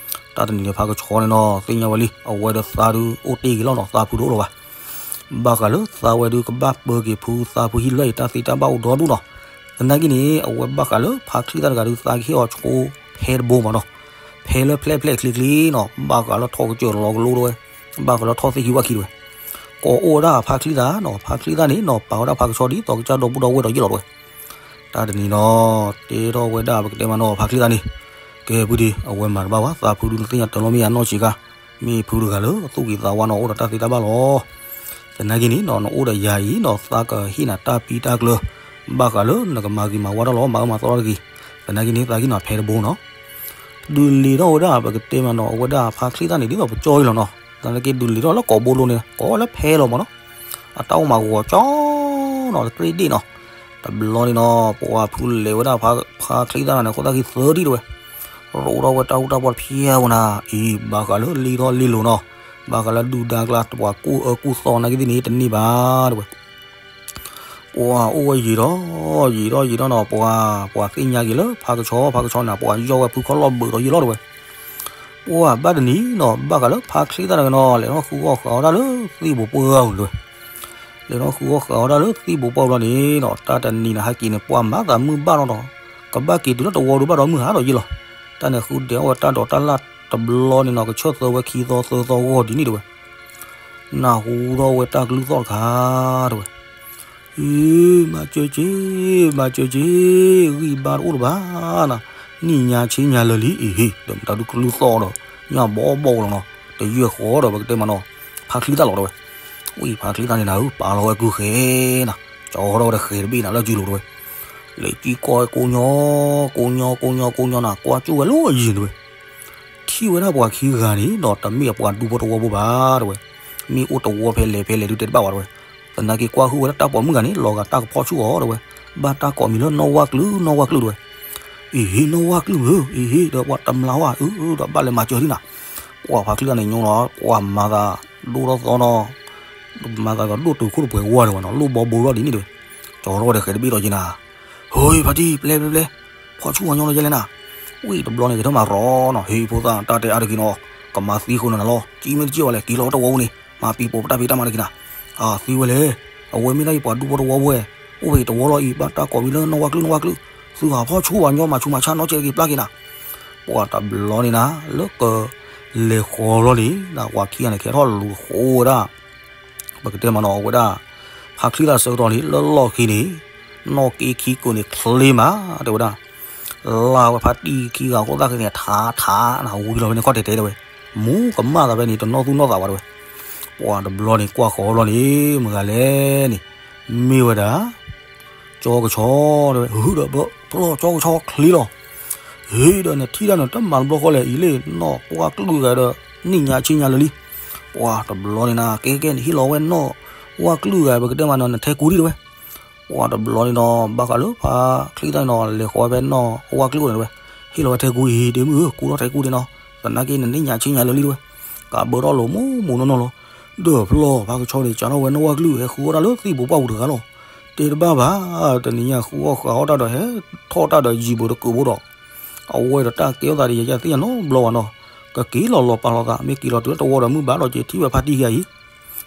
တၢ်တနံၤန့ၣ် ဖါကဆီန့ၣ်နီၤ, သ့ၣ်ညါဝဲလံ, အဝဲဒီးသးဒုးအိၣ်တ့ၢ်ဂ့ၤလီၤနီၤ, သးဖုတအိၣ်လၢၤဘၣ်. ဘၣ်ဃးလၢသးဝဲဒုးကဘၣ်ပၢက့ၤဖုသးဖုဟံၣ်လၢအံၤ တၢ်သ့တၢ်ဘၣ်အိၣ်ဒီဒူၣ်နီၤ. သနာ်က့န့ၣ် အဝဲဘၣ်ဃးလၢဖါချံသၣ်တဂၤဒုး သးကဟ့ၣ်အီၤဆိဖဲတဘိမးနီၤ. ဖဲလၢဖျဲၣ်ဖျဲၣ်ချ့ချ့နီၤ, ဘၣ်ဃးလၢထီၣ်ကစၢၢ်လီၤကလိတဲဝဲ, ဘၣ်ဃးလၢထီၣ်သ့ၣ်ခံဝၣ်ခံတဲဝဲ. ကိးအိၣ်ဝဲဒၣ်ဖါချံသၣ်နီၤ, ဖါချံသၣ်န့ၣ်နီၤ, ပာ်ဝဲဒၣ်ဖါကဆီဒ်သိးကစၢ်ဒီပုၢ်ဒီဝဲၢ်ဒီးယ့ၢ်လီၤတဲဝဲ. တၢ်တနံၤနီၤ, တဲထီၣ်ဝဲဒၣ်ပကတဲမးနီၤ, ဖါချံသၣ်န့ၣ်, ကဲဖုဒံး, အဝဲမၤတဘၣ်ဘၣ်, သးဖုဒုးနသ့ၣ်ညါတၢ်လီၤမ့ၢ်ယါနီၢ်ဆံးခါ, မ့ၢ်ဖုတဂၤလၢသူၣ်ဂ့ၤသးဝါနီၤ, အိၣ်ဒီးတၢ်သ့တၢ်ဘၣ်လီၤ. သနာ်က့န့ၣ်နီၤ, နအိၣ်ဒီးယၤအံၤနီၤ, သးကဟ့ၣ်နၤတၢ်ပံတၢ်ကျၢၤ, ဘၣ်ဃးလၢနကမၤဂ့ၤမၤဝါတၢ်လီၤ, မၤအၢမၤသီတၢ်တဂ့ၤ. သနာ်က့န့ၣ် သးဟ့ၣ်နၤဖဲတဘိနီၤ. ဒုးလ့ၤထီၣ်ဝဲဒၣ်ပကတဲမးနီၤ, အဝဲဒၣ်ဖါချံသၣ်န့ၣ် ဒ်သိးပကၠီအံၤလီၤနီၤ. သနာ်က့ဒုးလ့ၤထီၣ်လၢကိးဘိလိၤန့ၣ် ကိးလၢဖဲလီၤမးနီၤ. အတၢ်အိၣ်မးဂီၤကၠီနီၤ, တကြ့ဒ့ၣ်နီၤ. တဘျီန့ၣ်နီၤ, ပှၤဖုလဲၤဝဲဒၣ်ဖါချံသၣ်န့ၣ် ခိၣ်သၣ်ခံသၢထံၣ်တဲဝဲ, ရိးထီၣ်ဝဲတၢ်အူတၢ်ပီၢ်တဖၠါဝဲနၤအံၤ, ဘၣ်ဃးလၢလ့ထီၣ်လ့လိၤနီၤ, ဘၣ်ဃးလၢဒုၣ်ဒါကျါ ပှၤကူၣ်အၢကူၣ်သီနာ်က့သ့ၣ်န့ၣ် တန့ၢ်ဘၣ်တဲဝဲ. ပှၤအိၣ်ဝဲယံာ်ဒီး ယံာ်ဒီးယံာ်ဒီးနီၤ, ပှၤ ပှၤသ့ၣ်ညါက့ၤလၢဖါကဆီ, ဖါကဆီန့ၣ် ပှၤယီၢ်ဝဲဖုခီၣ်လီၢ်ဘၢးဒီးယံာ်လီၤတဲဝဲ. ပှၤဘၣ်တနံၤနီၤ, ဘၣ်ဃးလၢဖါချံသၣ်တဂၤနီၤ, လဲၤထီၣ်ဃုအီၣ်ဃာ်အီၣ်တၢ်လၢသ့ၣ်ဘိးပှၢ်တဲဝဲ. လဲၤထီၣ်ဃုအီၣ်ဃာ်အီၣ်တၢ်လၢသ့ၣ်ဘိးပှၢ်ဘျီန့ၣ်နီၤ, တၢ်တနံၤန့ၣ် ဟဲက့ၤန့ၣ် ပှၤမၤသးမုၢ်ဘၣ်လီၤဒီး ကဘၣ်က့ၤတုၤလၢတဝီဒုးဘၣ်ဒီးမုၢ်ဟါဒီးယံာ်လီၤ. တၢ်န့ၣ်ဃုဒဲးအီၣ်ဝဲတၢ်ဒိးတၢ်လၣ်တဘျီန့ၣ်နီၤ, ကဆၢသၢဝဲခံသီသၢသီဂီၢ်ဒ်န့ၣ်တဲဝဲ. နၢ်ဟူထီၣ်ဝဲတၢ်ကလုၢ်သီၣ်တခါတဲဝဲ. အ့ မၤစၢၤက့ၤ, မၤစၢၤက့ၤ, ဂံၢ်ဘါတအိၣ်လၢၤဘၣ်နၤ, နံၣ်ညါဆ့ညါလၢာ်လံ, အ့ဟ့ၣ်, ဒီးမတၤဒုးကလုၢ်သီၣ်ဒီး ညၣ်ဘီဘီလီၤနီၤ, တယဲၢ်ဃီဒီးပကတဲမးနီၤ, ဖါချံသၣ်လီၤတဲဝဲ. ဝံၤဖါချံသၣ်န့ၣ်နၤဧၢ, ပာ်လီၤဝဲကုၢ်ဃဲနၤ, ကၠီထီၣ်ဝဲဒီးဃဲတဘ့ၣ်နၤလၢအစုလိၤတဲဝဲ. လဲၤကံကီၢ်ကိးညီ, ကိးညီ ကိးညီ ကိးညီနၤ, ကွၢ်ကၠိၣ်ဝဲလၢအယံၤတဲဝဲ. ထံၣ်ဝဲဒၣ်ပှၤခံဂၤန့ၣ်နီၤ, တမ့ၢ်အပှၤဒူဖိတဝီဖိဘၣ်တဲဝဲ. မ့ၢ်အိၣ်တဝီဖဲလဲၣ်ဖဲလဲၣ်ဒုးတဲတဘၣ်ဝဲတဲဝဲ. သနာ်က့ကွၢ်ဟုၣ်ဝဲဒၣ်တၢ်ပိာ်မုၣ်ဂၤန့ၣ် လီၤဂာ်တၢ်ကဖီၣ်ဆူၣ်အီၤတဲဝဲ. ဘၣ်တၢ်ကိးမံၤလၢနီၢ်ဝၢ်ကျုၢ် နီၢ်ဝၢ်ကျုၢ်တဲဝဲ. အ့ဟ့ၣ် နီၢ်ဝၢ်ကျုၢ်ဧၢ, အ့ဟ့ၣ် ဒီးပှၤတမျးဝဲဧၢ, ဒီးဘၣ်လဲၤမၤစၢၤဒံးနၤ. ပှၤဖါချံသၣ်န့ၣ်ညိနီၤ, ပှၤမၤသးဒိၣ်ထီၣ်သီနီၤ, မၤသးကဒိၣ်တုာ်ခိၣ်တပှဲၤဝါတဲဝဲနီၤ, လိၣ်ဘီဘိထီၣ်ဒ်န့ၣ်တဲဝဲ. တီၤထီၣ်ဝဲဒီးဃဲၤတဘ့ၣ်ဒီးက့ၤနၤ, ဟ့ၣ် ဖါတံၢ် ပျဲပျဲပျဲ, ဖီၣ်ဆူၣ်ဝဲညီလီၤယဲလဲၣ်နၤ, ဝံၤတဘျီန့ၣ် ကထၢၣ်မၤရီနီၤ, ဟ့ၣ် ဖိသၣ် တၢ်တဲအါတက့ၤနီၤ, ကမၤသံဃုာ်နၤနၤလီၤ, ကံမ့ၢ်တက့ၢ်ဝဲလဲၣ် က့ၤလီၤတဝီပူၤန့ၣ် မၤပံၤပိာ်ပတၢ်ဖံးတၢ်မၤတက့ၤနၤ, အသံဝဲလဲၣ်, အဝဲမ့ၢ်ဒၣ်ယပှၤဒူဖိတဝီဖိဝဲ, အိၣ်ဖဲအံၤတဝီလီၤအံၤ ဘၣ်တၢ်ကိးမံၤလၢနီၢ်ဝါကလုၢ် နီၢ်ဝါကလုၢ်, သုဟးဖီၣ်ဆူၣ်ဝဲညီ မၤဆူၣ်မၤဆါနီၢ်ကဲတက့ၤပျၢ်က့ၤနၤ, ပှၤတဘျီန့ၣ်နၤ လၢက လဲၤဃီၤလီၤန့ၣ် နဝၤခံဂၤန့ၣ် ခဲထီၣ်လူၤဃိဝဲဒၣ်, ပကတဲမးနီၤ အဝဲဒၣ် ဖါချံသၣ်ဆၢကတီၢ်န့ၣ် လၢလီၢ်ခံန့ၣ် နီၢ်က့ခံကိးန့ၣ်ချ့မး တဲဝဲဒၣ်, လၢ်ဝဲဖါတံၢ်ခံဂၤအဃိသတးန့ၣ် ထးထးနၤ ဝံၤလီၤဖဲန့ၣ်ခီၣ်တဲာ်တဲာ်တဲဝဲ, မူကမၣ်သးဖဲန့ၣ် တနီၣ်သူၣ်နီၣ်သးဘၣ်တဲဝဲ, ပှၤတဘျီန့ၣ် ကွၢ်ဃီၤလီၤန့ၣ် မ့ၢ်ဂၤလဲၣ်န့ၣ် မ့ၢ်ဝဲဒၣ် ကၠီကဆီတဲဝဲ, ဟုဒီးဘၣ်ဖျီၣ်ကၠီကဆီချ့လီၤ, ဟ့ၣ်ဒီးနထံၣ်တၢ်န့ၣ် တမၤတဘျီဃီလဲၣ် အံၤလၢနီၢ်ဝါကလုၢ်ဂၤဒီး နံၣ်ညါဆ့ညါလၢာ်လံ, ပှၤတဘျီန့ၣ်နၤ ကဲကဲန့ၣ် ဟ့ၣ်လီၤဝဲနီၢ်ဝါကလုၢ်ဂၤ ပကတဲမးနီၤ နထဲကူဒံးတဲဝဲ, ပှၤတဘျီန့ၣ်နီၤ ဘၣ်ဃးလၢဖါချံသၣ်န့ၣ်နီၤ လဲၤဃီၤဝဲဖဲနီၢ်ဝါကလုၢ်အိၣ်န့ၣ်တဲဝဲ, ဟ့ၣ်လီၤဝဲထဲကူအံၤ ဒ့မုၣ်ဧၢ ကူထီၣ်ထဲကူဒံးနီၤ, သနာ်က့နနံၣ်ညါဆ့ညါလၢာ်လံတဲဝဲ, ကးဘၢထီၣ်လိာ်မူမူနီၢ်နီၢ်လီၤ, ဒီးဖျီၣ်ဖါကဆီန့ၣ် စးထီၣ်ဝဲနီၢ်ဝါကလုၢ် ဟဲဃုအီၣ်တၢ်လၢသ့ၣ်ဖိပှၢ်ပူၤတဂၤလီၤ, တဲတဘၣ်ဘၣ်, တနံၤညါဃုအီၣ်ဃုအီၣ်တၢ်ဒီး ဟဲထီၣ်တၢ်ဒီးယံၤဘၢတကုးဖိဒီး အဝဲဒီးတၢ်ကဲထီၣ်သးဒီး ယယသ့ၣ်ညါနီတဘျီဘၣ်နီၤ, ကက့ၤလီၤလီၤပာ်လီၤသး မ့ၢ်က့ၤလီၤတုၤလၢတဝီဒီးမုၢ်ဘၣ်ဒီး က့ၤထံၣ်ဝဲဖါတံၢ်ခံဂၤအံၤ,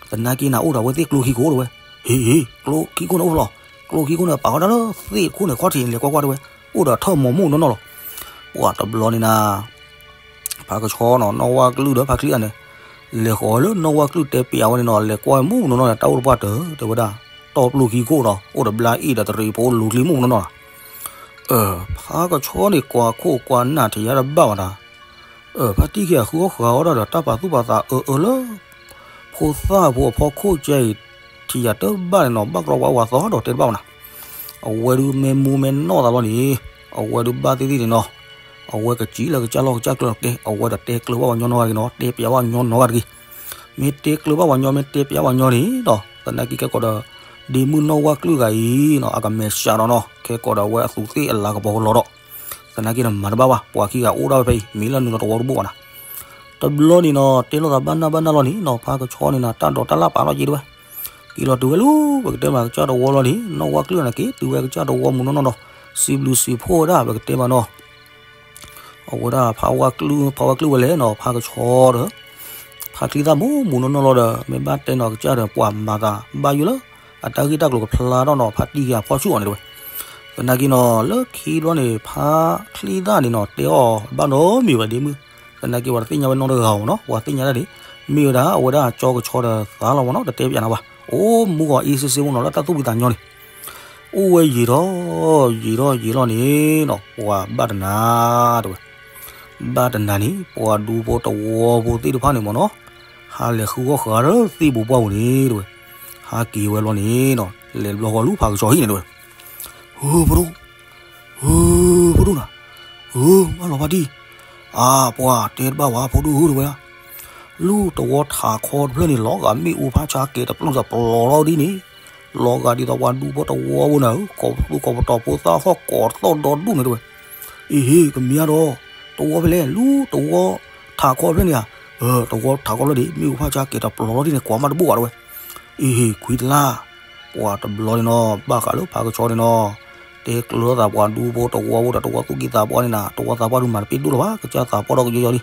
သနာ်က့နၤအိၣ်ဒီးအဝဲသ့ၣ်ကျိခံခိၣ်တဲဝဲ, ဟ့ၣ် ကျိခံခိၣ်န့ၣ်အိၣ်လီၤ, ကျိခံခိၣ်န့ၣ် ပာ်ဃီတၢ်လၢသ့ၣ်ခိၣ်န့ၣ် ခီၣ်ထံးန့ၣ် လဲၤကွၢ်ကွၢ်တဲဝဲ, အိၣ်ဒီးထၢၣ်မီၤမူနီၢ်နီၢ်လီၤ, ပှၤတဘျီန့ၣ်နၤ ဖါကဆီနီၤ နီၢ်ဝါကလုၢ်ဒီးဖါချံသၣ်န့ၣ် လဲၤဃီၤဝဲလၢနီၢ်ဝါကလုၢ်တဲပျးဝဲန့ၣ်နီၤ လဲၤကွၢ်ဝဲမူနီၢ်နီၢ်န့ၣ် တၢ်အိၣ်တပှၢ်တၢၢ် တဲဝဲဒၣ်, တီၢ်ပျိၢ်ခံခိၣ်ဒီး အိၣ်ဒီးဘျါအ့ၣ်ဒီးတရံးဖိလူၤချံမူနီၢ်နီၢ်လီၤ, ဖါကဆီန့ၣ် ကွၢ်ခိၣ်ကွၢ်နၢ်ထံၣ်ယါတဘၣ်ဘၣ်နၤ ဖါတံၢ်ခံဂၤဃုအီၣ်ဃုအီၣ်တၢ်ဒီး တၢ်ပာ်သူၣ်ပာ်သးအၢအၢလၢ ဖိသၣ်ဖိအဖီခိၣ်ကဲအံၤ ထံၣ်ယၤတဘၣ်န့ၣ်နီၤ ဘၣ်ကရီပှၤဝၤသီဒီးတဲတဘၣ်ဘၣ်နၤ, အဝဲဒုးမ့ၢ်မူမ့ၢ်နီၢ်သးလီၤန့ၣ် အဝဲဒုးဘၣ်သ့ၣ်သ့ၣ်န့ၣ်နီၤ, အဝဲကစံးလၢကစၢ်လီၢ်ကစၢ်ကျဲလီၤကဲ အဝဲဒီးတဲကျၢၤဘၣ်ပှၤညီနီတဂၤတဂ့ၤနီၤ တဲပျးဘၣ်ညီနီတဂၤတဂ့ၤ, မ့ၢ်တဲကျၢၤဘၣ်ပှၤညီ မ့ၢ်တဲပျးဘၣ်ညီန့ၣ်ဒီး သနာ်က့ခဲကိာ်ဒီး ဒ့မုၣ်နီၢ်ဝါကလုၢ်ဂၤအံၤနီၤ အကမဲာ်ဆှးဒီးနီၤ ခဲကိာ်ဒီးအဝဲအသူးသ့ၣ်အလၤကပီၤကလီၤဒီး သနာ်က့ဒီးမၤတဘၣ်ဘၣ် ပှၤခံဂၤအိၣ်ဒၣ်ဝဲဖဲအံၤ မ့ၢ်လၢနုာ်လီၤတဝီတဘိၣ်ဘၣ်နၤ, တဘျီန့ၣ်နီၤ တဲလိာ်သးဘၣ်နၢ်ဘၣ်နၢ်လီၤန့ၣ်နီၤ ဖါကဆီန့ၣ်နၤ တၢ်ဒိးတၢ်လၣ်ပာ်ထီၣ်က့ၤတဲဝဲ, က့ၤလီၤတုၤဝဲလၢ ပကတဲမးကစၢ်တဝီလီၤန့ၣ် နီၢ်ဝါကလုၢ်န့ၣ်က့ၤတုၤဝဲကစၢ်တဝီမူနီၢ်နီၢ်ဒီး စံးဘျုးစံးဖှိၣ်ဝဲဒၣ် ပကတဲမးနီၤ အဝဲဒၣ်ဖါဝါကလုၢ် ဖါဝါကလုၢ်ဝဲလဲၣ်နီၤ ဖါကဆီဒီး ဖါချံသၣ်မူမူနီၢ်နီၢ်လီၤဒီး မ့ၢ်ဘၣ်တဲနီၤကစၢ်ဒီး ပှၤမၤသးဘၣ်ယိၣ်လၢ အတၢ်ဂ့ၢ်တၢ်ကျိၤကဖျါထီၣ်နီၤ ဖါတံၢ်ခံဂၤဖီၣ်ဆူၣ်အီၤန့ၣ်တဲဝဲ, သနာ်က့နီၤ လၢခံဘျီန့ၣ် ဖါချံသၣ်န့ၣ်နီၤ တဲအီၤဘၣ်နီတမံၤဘၣ်ဒ့မုၣ်, သနာ်က့ပှၤတသ့ၣ်ညါဝဲနီတဂၤဧိၤနီၤ ပှၤသ့ၣ်ညါတၢ်န့ၣ် မ့ၢ်ဝဲဒၣ် အဝဲဒၣ်ကၠီကဆီဒီးသးလီၤမးနီၤ တတဲပျးနၤဘၣ် အိၣ်မူဂီၤအ့စ့စ့မ့ၢ်နီၤ လၢတၢ်သူၣ်ဖှံသးညီန့ၣ် အိၣ်ဝဲယံာ်ထီၣ် ယံာ်ထီၣ်ယံာ်လီၤန့ၣ်နီၤ ပှၤဘၣ်တနၤ တဲဝဲ, ဘၣ်တနၤန့ၣ် ပှၤဒူဖိတဝီဖိသ့ၣ်တဖၣ်န့ၣ်မ့ၢ်နီၤ ဟးလဲၤဃုအီၣ်ဃုအီလၢသ့ၣ်ပူၤပှၢ်ပူၤန့ၣ်တဲဝဲ, ဟးက့ၤဝဲဘျီန့ၣ်နီၤ လဲၤတဘျီဃီလူၤဖါကဆီဟံၣ်န့ၣ်တဲဝဲ, ဟၢ ဖိဒိၣ် ဟၢ ဖိဒိၣ်နၤ, ဟၢ မၢလီၤဖါတံၢ်, အါ ပှၤတဲတဘၣ်ဝဲဖိဒိၣ်ဧၢတဲဝဲဒၣ် လူၢ်တဝီထးခီတဖျၢၣ်န့ၣ် လီၤဂာ်မ့ၣ်အူဖးဆါကဲၤတပျီၢ်တပျီၤလီၤဒ်န့ၣ်, လီၤဂာ်ဒ်သိးပှၤဒူဖိတဝီဖိနၤဧၢ ကိးပသူကိးပတီၤဖိသၣ်ဟီၣ်ကိးသီၣ်ဒီဒူၣ်န့ၣ်တဲဝဲ, အ့ဟ့ ကမ့ၢ်အါဒီး တဝီဖဲလဲၣ် လူၢ်တဝီထးခီတဖျၢၣ်န့ၣ်ဧါ, တဝီထးခီတဖျၢၣ်န့ၣ် မ့ၣ်အူဖးဆါကဲၤတပျီၤလီၤဒ်န့ၣ် ကွၢ်မးတဘိၣ်ဘၣ်တဲဝဲ, အ့ဟ့ ခွံတလါ ပှၤတဘျီန့ၣ်နီၤ ဘၣ်ဃးလၢဖါကဆီန့ၣ်နီၤ, တဲကျၢၤသးပှၤဒူဖိတဝီဖိဒီးတဝီသူၣ်ကံၢ်သးပှၢ်န့ၣ်နၤ တဝီသးပှၢ်ဒုးမၤတပ့ၢ်ဒိၣ်လၢၤဘၣ် ကစၢ်သးပှၢ်ထီၣ်ကယီယီလံ,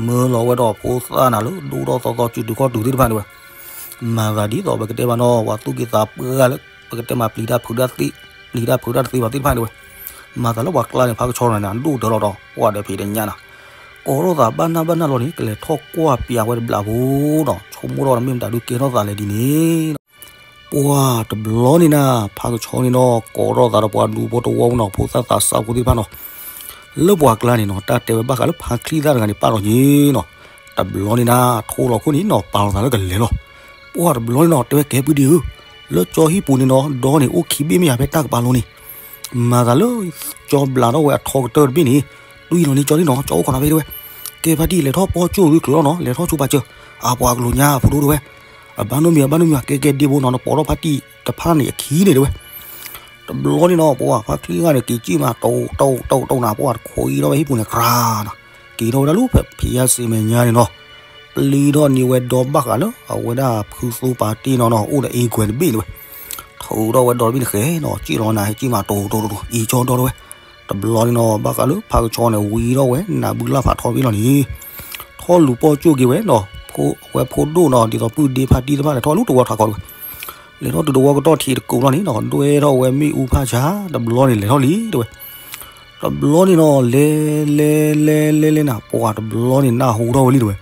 မၢလီၤဝဲဒီးဖိသၣ်နၤလၢ ဒိၣ်ထီၣ်သီသီစုတုၤခီၣ်တုၤသ့ၣ်တဖၣ်န့ၣ်ဝဲ, မၤသးဒ်သိးပကတဲမးနီၤ ပှၤသူၣ်ကံၢ်သးပှၢ်လၢ ပကတဲမးပျံၤတၢ်ဖုးတၢ်သ့, ပျံၤတၢ်ဖုးတၢ်တသ့ဘၣ်သ့ၣ်တဖၣ်န့ၣ်ဝဲ, မၤသးလၢပှၤကျါန့ၣ် ဖါကဆီန့ၣ်နၤ ဒိၣ်တၢ်လီၤဒီး ပှၤဒီးဖံးတညါနၤ, ကိးထီၣ်သးဘၣ်နၢ်ဘၣ်နၢ်လီၤန့ၣ် ကလဲၤထီၣ်ကွၢ်ပျးဝဲတဘျးဖိနီၤ ဆိကမိၣ်ထီၣ်မ့ၢ်မတၤဒုးကဲထီၣ်သးလဲၣ်ဒ်န့ၣ် ပှၤတဘျီန့ၣ်နၤ ဖါကဆီန့ၣ်နီၤ ကိးထီၣ်သးဒီးပှၤဒူဖိတဝီဖိနီၤ ဖိသၣ်သးစၢ်ဖိသ့ၣ်တဖၣ်နီၤ, လၢပှၤကျါန့ၣ်နီၤ တၢ်တဲဝဲဘၣ်ဃးလၢဖါချံသၣ်တဂၤန့ၣ် ပာ်လီၤက့ၤနီၤ, တဘျီန့ၣ်နၤ ထိလီၤခိၣ်န့ၣ်နီၤ ပာ်လီၤသးလၢကလဲၤလီၤ, ပှၤတဘျီန့ၣ်နီၤ တဲဝဲကဲပုၢ်ဒံဧၢ, လၢကၠီဟံၣ်ပူၤန့ၣ်နီၤ ဒီန့ၣ် အိၣ်ခံဘ့ၣ်မ့ၢ်ဧါ ဖဲတၢ်ကပၤလိၤန့ၣ်, မၤသးလၢ ကၠီဘျးထီၣ်ဝဲအထီကတၢၢ်တဘ့ၣ်န့ၣ်, တွံၢ်လီၤန့ၣ်ကၠီန့ၣ်နီၤ ကၠီအိၣ်ခိးနၤဖဲတဲဝဲ, ကဲဖါတံၢ် လဲၤထီၣ်ပီၢ်ကၠိၣ်ဒုးကျၢၤလီၤနီၤ လဲၤထီၣ်ဆိပာ်စၢၤ, အပှၤကလူၤညါဖိဒိၣ်တဲဝဲ, အဘၣ်နီတမံၤ အဘၣ်နီတမံၤ ကဲကဲဒ့ဖိနီၤ နပိာ်ထီၣ်ဖါတံၢ်တဖၣ်န့ၣ်အခံန့ၣ်တဲဝဲ, တဘျီန့ၣ်နီၤ ပှၤဖါချံဂၤန့ၣ် က့ၤကံၣ်မး တိၢ်တိၢ်တိၢ်တိၢ်နၤ ပှၤတခိးအံၤထီၣ်ဝဲဟံၣ်ပူၤန့ၣ် ကြၤနီၤ, က့ၤထီၣ်ဝဲဒၣ်လၢဖဲဖံးယါစ့မဲာ်ညါန့ၣ်နီၤ, ပျံၤထီၣ်န့ၢ်ဝဲဒီဘၣ်ဃးလၢ အဝဲဒၣ်ဖုသိပာ်တ့ၢ်နီၤနီၤ အိၣ်ဒီးအ့ကွဲးတဘ့ၣ်န့ၣ်ဝဲ, ထုးထီၣ်ဝဲဒီတဘ့ၣ်န့ၣ်ဃဲနီၤ စံၣ်လီၤနၤ ဟဲစံၣ်မးတိၤတိၤတိၤ အံၤကၠီဒီတဝဲ. တဘျီန့ၣ်နီၤ ဘၣ်ဃးလၢဖးကဆှီန့ၣ် ဝံၤထီၣ်ဝဲနးဘုလၢ်ဖးထီတဘ့ၣ်လီၤန့ၣ် ထီၣ်လူၤပိာ်ကၠိၣ်က့ၤဝဲနီၤ အဝဲဖိဒိၣ်နီၤ ဒ်သိးပုၢ်ဒ့ဖါတံၢ်တဖၣ်လဲၤထီၣ်လူၤတဝီထးခီတဝဲ. လဲၤထီၣ်တုၤတဝီကတီၢ်ထံးတကိးလီၤန့ၣ်နီၤ ဒွဲၣ်ထီၣ်ဝဲမ့ၣ်အူဖးဆါ တဘျီန့ၣ်လဲၤထီၣ်လံတဝဲ. တဘျီန့ၣ်နီၤ လဲၤ လဲၤ လဲၤ လဲၤ လဲၤနၤ ပှၤတဘျီန့ၣ်နၢ်ဟူထီၣ်ဝဲလံတဝဲ.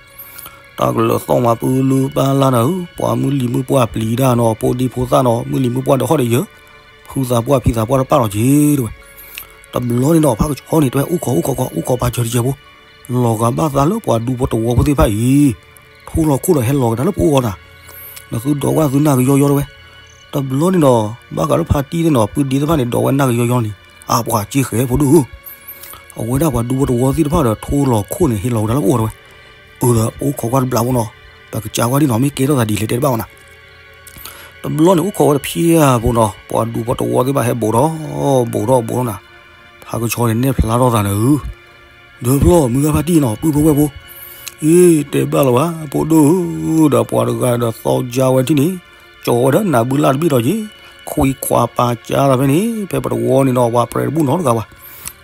တၢ်ကလၢၤသီၣ်မးပူၤလူၤပၢ်လၢ်နၤဧၢ ပှၤမုၢ်လံၤမုၢ်ပှၢ်ပျံၤတၢ်နီၤ ဖိဒံဖိသၣ်နီၤ မုၢ်လံၤမုၢ်ပှၢ်ဒီးဟီၣ်ဒီးယၢၤ ဖုသးပှၢ်ဖံသးပှၢ်တပၣ်လီၤက့ၤတဝဲ. တဘျီန့ၣ်နီၤ ဖးကဆှီန့ၣ် တဝဲအိၣ်ခိးအိၣ်ခိးခိး အိၣ်ခိးပာ်စၢၤတစဲးဖိ လီၤဂာ်ဘၣ်သးလၢပှၤဒူဖိတဝီဖိသ့ၣ်တဖၣ်အံၤ ထိလီၤခိၣ်ဒီးဟဲလီၤကဒါလၢပအိၣ်အီၤတၢ် နသုဒိးဝဲသုနၢ်ကယီယီတဝဲ. တဘျီန့ၣ်နီၤ ဘၣ်ဃးလၢဖါတံၢ်န့ၣ်နီၤ ပုၢ်ဒ့တဖၣ်န့ၣ် ဒိးဝဲနၢ်ကယီယီန့ၣ် အပှၤက့ဃဲဖိဒိၣ်ဧၢ အဝဲဒၣ်ပှၤဒူဖိတဝီသ့ၣ်တဖၣ်ဒီး ထိလီၤခိၣ်န့ၣ် ဟ့ၣ်လီၤဝဲဒၣ်လၢပအိၣ်တဝဲ. အၢ ဒီးပအိၣ်ခိးကွၢ်တဘျးဖိနီၤ ပကစးကွၢ်ဒ်နီၤ မ့ၢ်ကဲထီၣ်သးဒ်လဲၣ်တဲတဘၣ်ဝဲနၤ. တဘျီန့ၣ် အိၣ်ခိးဝဲတဖျၢၣ်ဖိနီၤ ပှၤဒူဖိတဝီသ့ၣ်တဖၣ်ဟဲဘူးဒီး ဘူးဒီးဘူးဒီးနၤ ဖးကဆှီန့ၣ် နဲၣ်ဖျါထီၣ်သးနၤဧၢ ဒီဖျီၣ်မုၢ်ဂၤဖါတံၢ်နီၤ ပုၢ်ဖိဝဲၢ်ဖိ အ့ တဲဘၣ်လီၤဘၣ် ဖိဒိၣ်ဧၢ ဒီးပှၤတဂၤဒီးသီကါဝဲထံၣ်န့ၣ် ကၠီဝဲဒီးနးဘုလၢ်တဘ့ၣ်ဒီးက့ၤ ခွံခွါပာ်ကါလီၤဖဲန့ၣ် ဖဲပတဝီန့ၣ်နီၤ ပှၤပြဲးတဘူၣ်နီတဂၤဘၣ်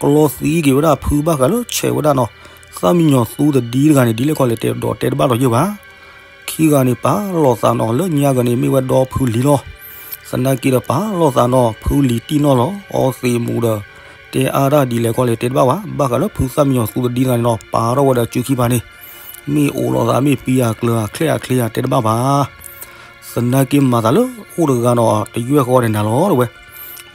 ကလီသံက့ၤဝဲဒၣ်ဖုဘၣ်ဃးလၢဆဲးဝဲဒၣ်နီၤ သၣ်မံညီၤသူတဒံတဂၤန့ၣ် ဒ်လဲၣ်ခီလဲၣ်တဲဒီးတဲတဘၣ်ဒီးယဲၢ်ဘၣ် ခံဂၤန့ၣ်ပာ်လီၤသးနီၤ လၢညါကန့ၣ်မ့ၢ်ဝဲဒီဖုလံၤလီၤ. သနာ်က့ဒီးပာ်လီၤသးနီၤ ဖုလံၤတံၢ်နီၢ်လီၤ အီသံးမူၤဒီး တဲအါတၢ်ဒ်လဲၣ်ကီလဲၣ်တဲတဘၣ်ဘၣ် ဘၣ်ဃးလၢဖုသၣ်မံညီၤသူတဒံတဂၤန့ၣ်နီၤ ပာ်ထီၣ်ဝဲဒီးစုခံဖးန့ၣ် မ့ၢ်အိၣ်လီၤသးမ့ၢ်ပံအကျၢၤအချဲအချ့ဧါတဲတဘၣ်ဘၣ် သနာ်က့မၤသးလၢအိၣ်တဂၤနီၤ တယွဲၢ်ဃီဒီးနၤလီၤတဝဲ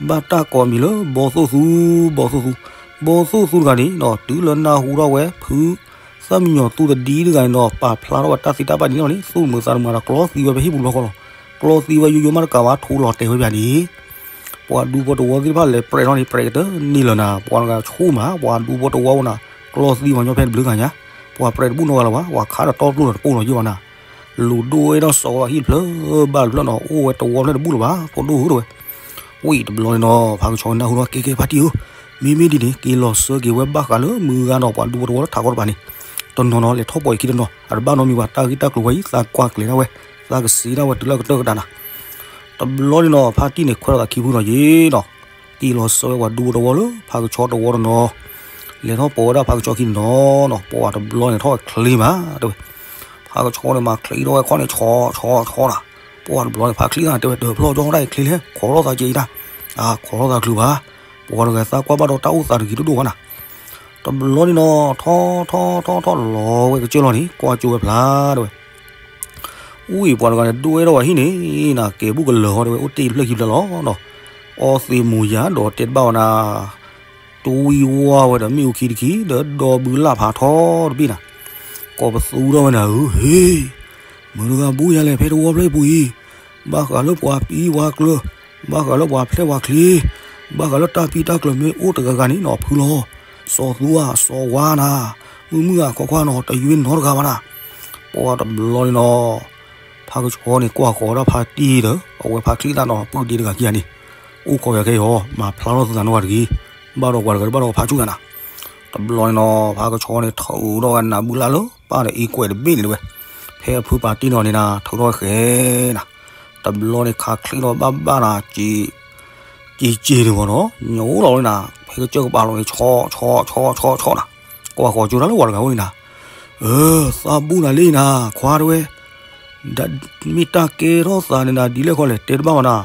ဘၣ်တၢ်ကိးမံၤလၢ ဘီသိၣ်သူ ဘီသိၣ်သူ ဘီသိၣ်သူတဂၤန့ၣ်နီၤ တုၤလၢနၢ်ဟူထီၣ်ဝဲဖု သၣ်မံညီၤသူတဒံတဂၤန့ၣ်နီၤ ပာ်ဖျါထီၣ်ဝဲတၢ်သံတၢ်ဘၣ်ဒ်န့ၣ်လီၤန့ၣ် သူၣ်မုာ်သးတမုာ်ဒီးကျီသံဝဲဖဲဟံၣ်ပူၤဘျီဃီလီၤ. ကျီသံဝဲယိယိမးတကးဘၣ် ထိလီၤတဲာ်ဝဲပၠးန့ၣ် ပှၤဒူဖိတဝီသ့ၣ်တဖၣ်လဲၤပြဲးထီၣ်န့ၣ် ပြဲးကတၢၢ်န့ၣ်လၢၤနၤ ပှၤတဂၤဆိမး ပှၤဒူဖိတဝီအိၣ်နၤ ကျီသံပှၤညီဖဲတဘျုးဂၤညါ ပှၤပြဲးတဘူၣ်နီတဂၤလၢၤဘၣ် ပှၤခးဒီးတီပျိလီၤတပိၢ်လီၤယဲၢ်ဘၣ်နၤ လူၤဒိၣ်ဝဲဒီးစီၤဝဲဟံၣ်တဖျၢၣ်ဘၣ်တဖျၢၣ်နီၤ အိၣ်ဝဲတဝီဖျၢၣ်တဘူၣ်လၢၤဘၣ် ဖိဒိၣ်ဧၢတဝဲ ဝံၤတဘျီန့ၣ်နီၤ ဖးကဆှီနၢ်ဟူထီၣ်ကဲကဲဖါတံၢ်ဧၢ မ့မ့ၢ်ဒ်န့ၣ် က့ၤလီၤစၢက့ၤဝဲဘၣ်ဃးလၢမုၢ်ဂၤနီၤ ပှၤဒူဖိတဝီလၢထးခီတပၤန့ၣ် တနီၤနီၤလဲၤထီၣ်ပိာ်အခံတနီၤ အတဘၣ်နီတမံၤဘၣ် တၢ်ဂ့ၢ်တၢ်ကျိၤဝဲအံၤ သးကွၢ်ကျဲၤဒၣ်ဝဲ သးကစံးဒၣ်ဝဲတုၤလၢကတၢၢ်ကတၢၢ်နၤ တဘျီန့ၣ်နီၤ ဖါတံၢ်န့ၣ်ခွဲးထီၣ်သးခံဖုနီၤယ့ၣ်နီၤ က့ၤလီၤစၢဝဲပှၤဒူဖိတဝီလၢ ဖးကဆှီတဝီတနီၤ လဲၤထီၣ်ပိာ်ဝဲဒၣ်ဖးကဆှီခံန့ၣ်နီၤနီၤ ပှၤတဘျီန့ၣ်ထီၣ်ဝဲချ့မးတဲဝဲ ဖးကဆှီန့ၣ်မၤချ့ထီၣ်ဝဲခီန့ၣ် ဆီဆီဆီနၤ ပှၤတဘျီန့ၣ် ဖးချ့သးတဲဝဲ တဖျီၣ်ကၠီဒၣ်အံၤချ့လဲၣ် ခိးထီၣ်သးကဲအံၤတၢ် အခိးထီၣ်သးချုးဘၣ် ပှၤတဂၤသးကွၢ်ဘၣ်ဒီးတၢ်အိၣ်သးတဂ့ၤတဒိၣ်ဘၣ်နၤ တဘျီန့ၣ်နီၤ ထီၣ်ထီၣ်ထီၣ်ထီၣ်လီၤဝဲကစၢၢ်လီၤန့ၣ် ကွၢ်ကၠိဝဲဖျါတဲဝဲ ဝံၤပှၤတဂၤန့ၣ် ဒိၣ်ဝဲဒီးဝဲဟံၣ်န့ၣ် နၤကဲဘူးကလၢာ်ဟီတဲဝဲ အိၣ်တ့ၢ်တဖျၢၣ်ခံဖျၢၣ်လီၤနီၤ အီသံးမူၤယၤဒီးတဲတဘၣ်ဝဲနၤ တဝံဝါဝဲဒီးမ့ၣ်အူခံတခံ ဒီးဒီဘုလၢ်ဖးထီတဘ့ၣ်နၤ ကိးပသူထီၣ်ဝဲနၤဧၢ ဟ့ မတၤတဂၤဘူးယၤလဲၣ် ဖဲတဝီဖျၢၣ်အံၤပူၤအံၤ ဘၣ်ဃးလၢပှၤပံပှၤကျၢၤ ဘၣ်ဃးလၢပှၤဖျဲၣ်ပှၤချ့ ဘၣ်ဃးလၢတၢ်ပံတၢ်ကျၢၤမ့ၢ်အိၣ်တဂၤဂၤန့ၣ်နီၤ ဖုလီၤ စီၤသူဧါ စီၤဝါနၤ မုၢ်မုၢ်ဧါ ခွါခွါနီၤ တယွ့နီတဂၤဘၣ်နၤ ပှၤတဘျီန့ၣ်နီၤ ဖးကဆှီန့ၣ် ကွၢ်ဃီၤဒၣ်ဖါတံၢ်ဒီး အဝဲဖးချံသၣ်နီၤ ပုၢ်ဒ့တဂၤခံဂၤန့ၣ် အိၣ်ခိးယၤခဲအံၤဟီ မၤဖျါထီၣ်သုသးနီၣ်ဂၤတဂ့ၤ ဘၣ်ဒီးပှၤတဂၤတဘၣ်ဒီးဖးဆူၣ်ယၤနၤ တဘျီန့ၣ်နီၤ ဖးကဆှီန့ၣ် ထုးထီၣ်ဝဲနးဘုလၢ်လၢ ပၢ်ဒီးအ့ကွဲးတဘ့ၣ်န့ၣ်တဝဲ ဖဲအဖုပာ်တ့ၢ်နီၤန့ၣ်နၤ ထုးထီၣ်ဝဲဃဲနၤ တဘျီန့ၣ် ခးချံထီၣ်ဘၣ်ဘၣ်နၤ က့ၤက့ၤန့ၣ်ဘၣ်နီၤ ညိလီၤဝဲနၤ ဖဲကစၢၢ်ကပၤလီၤန့ၣ် ဆီဆီဆီဆီဆီနၤ ကွၢ်ဃီၤကၠိတၢ်လၢပှၤတဂၤအိၣ်န့ၣ်နၤ အၢ သးဘူၣ်နၤလံနၤ ခွါတဝဲ မ့ၢ်တၢ်ကဲထီၣ်သးန့ၣ်နၤ ဒ်လဲၣ်ခီလဲၣ် တဲတဘၣ်ဘၣ်နၤ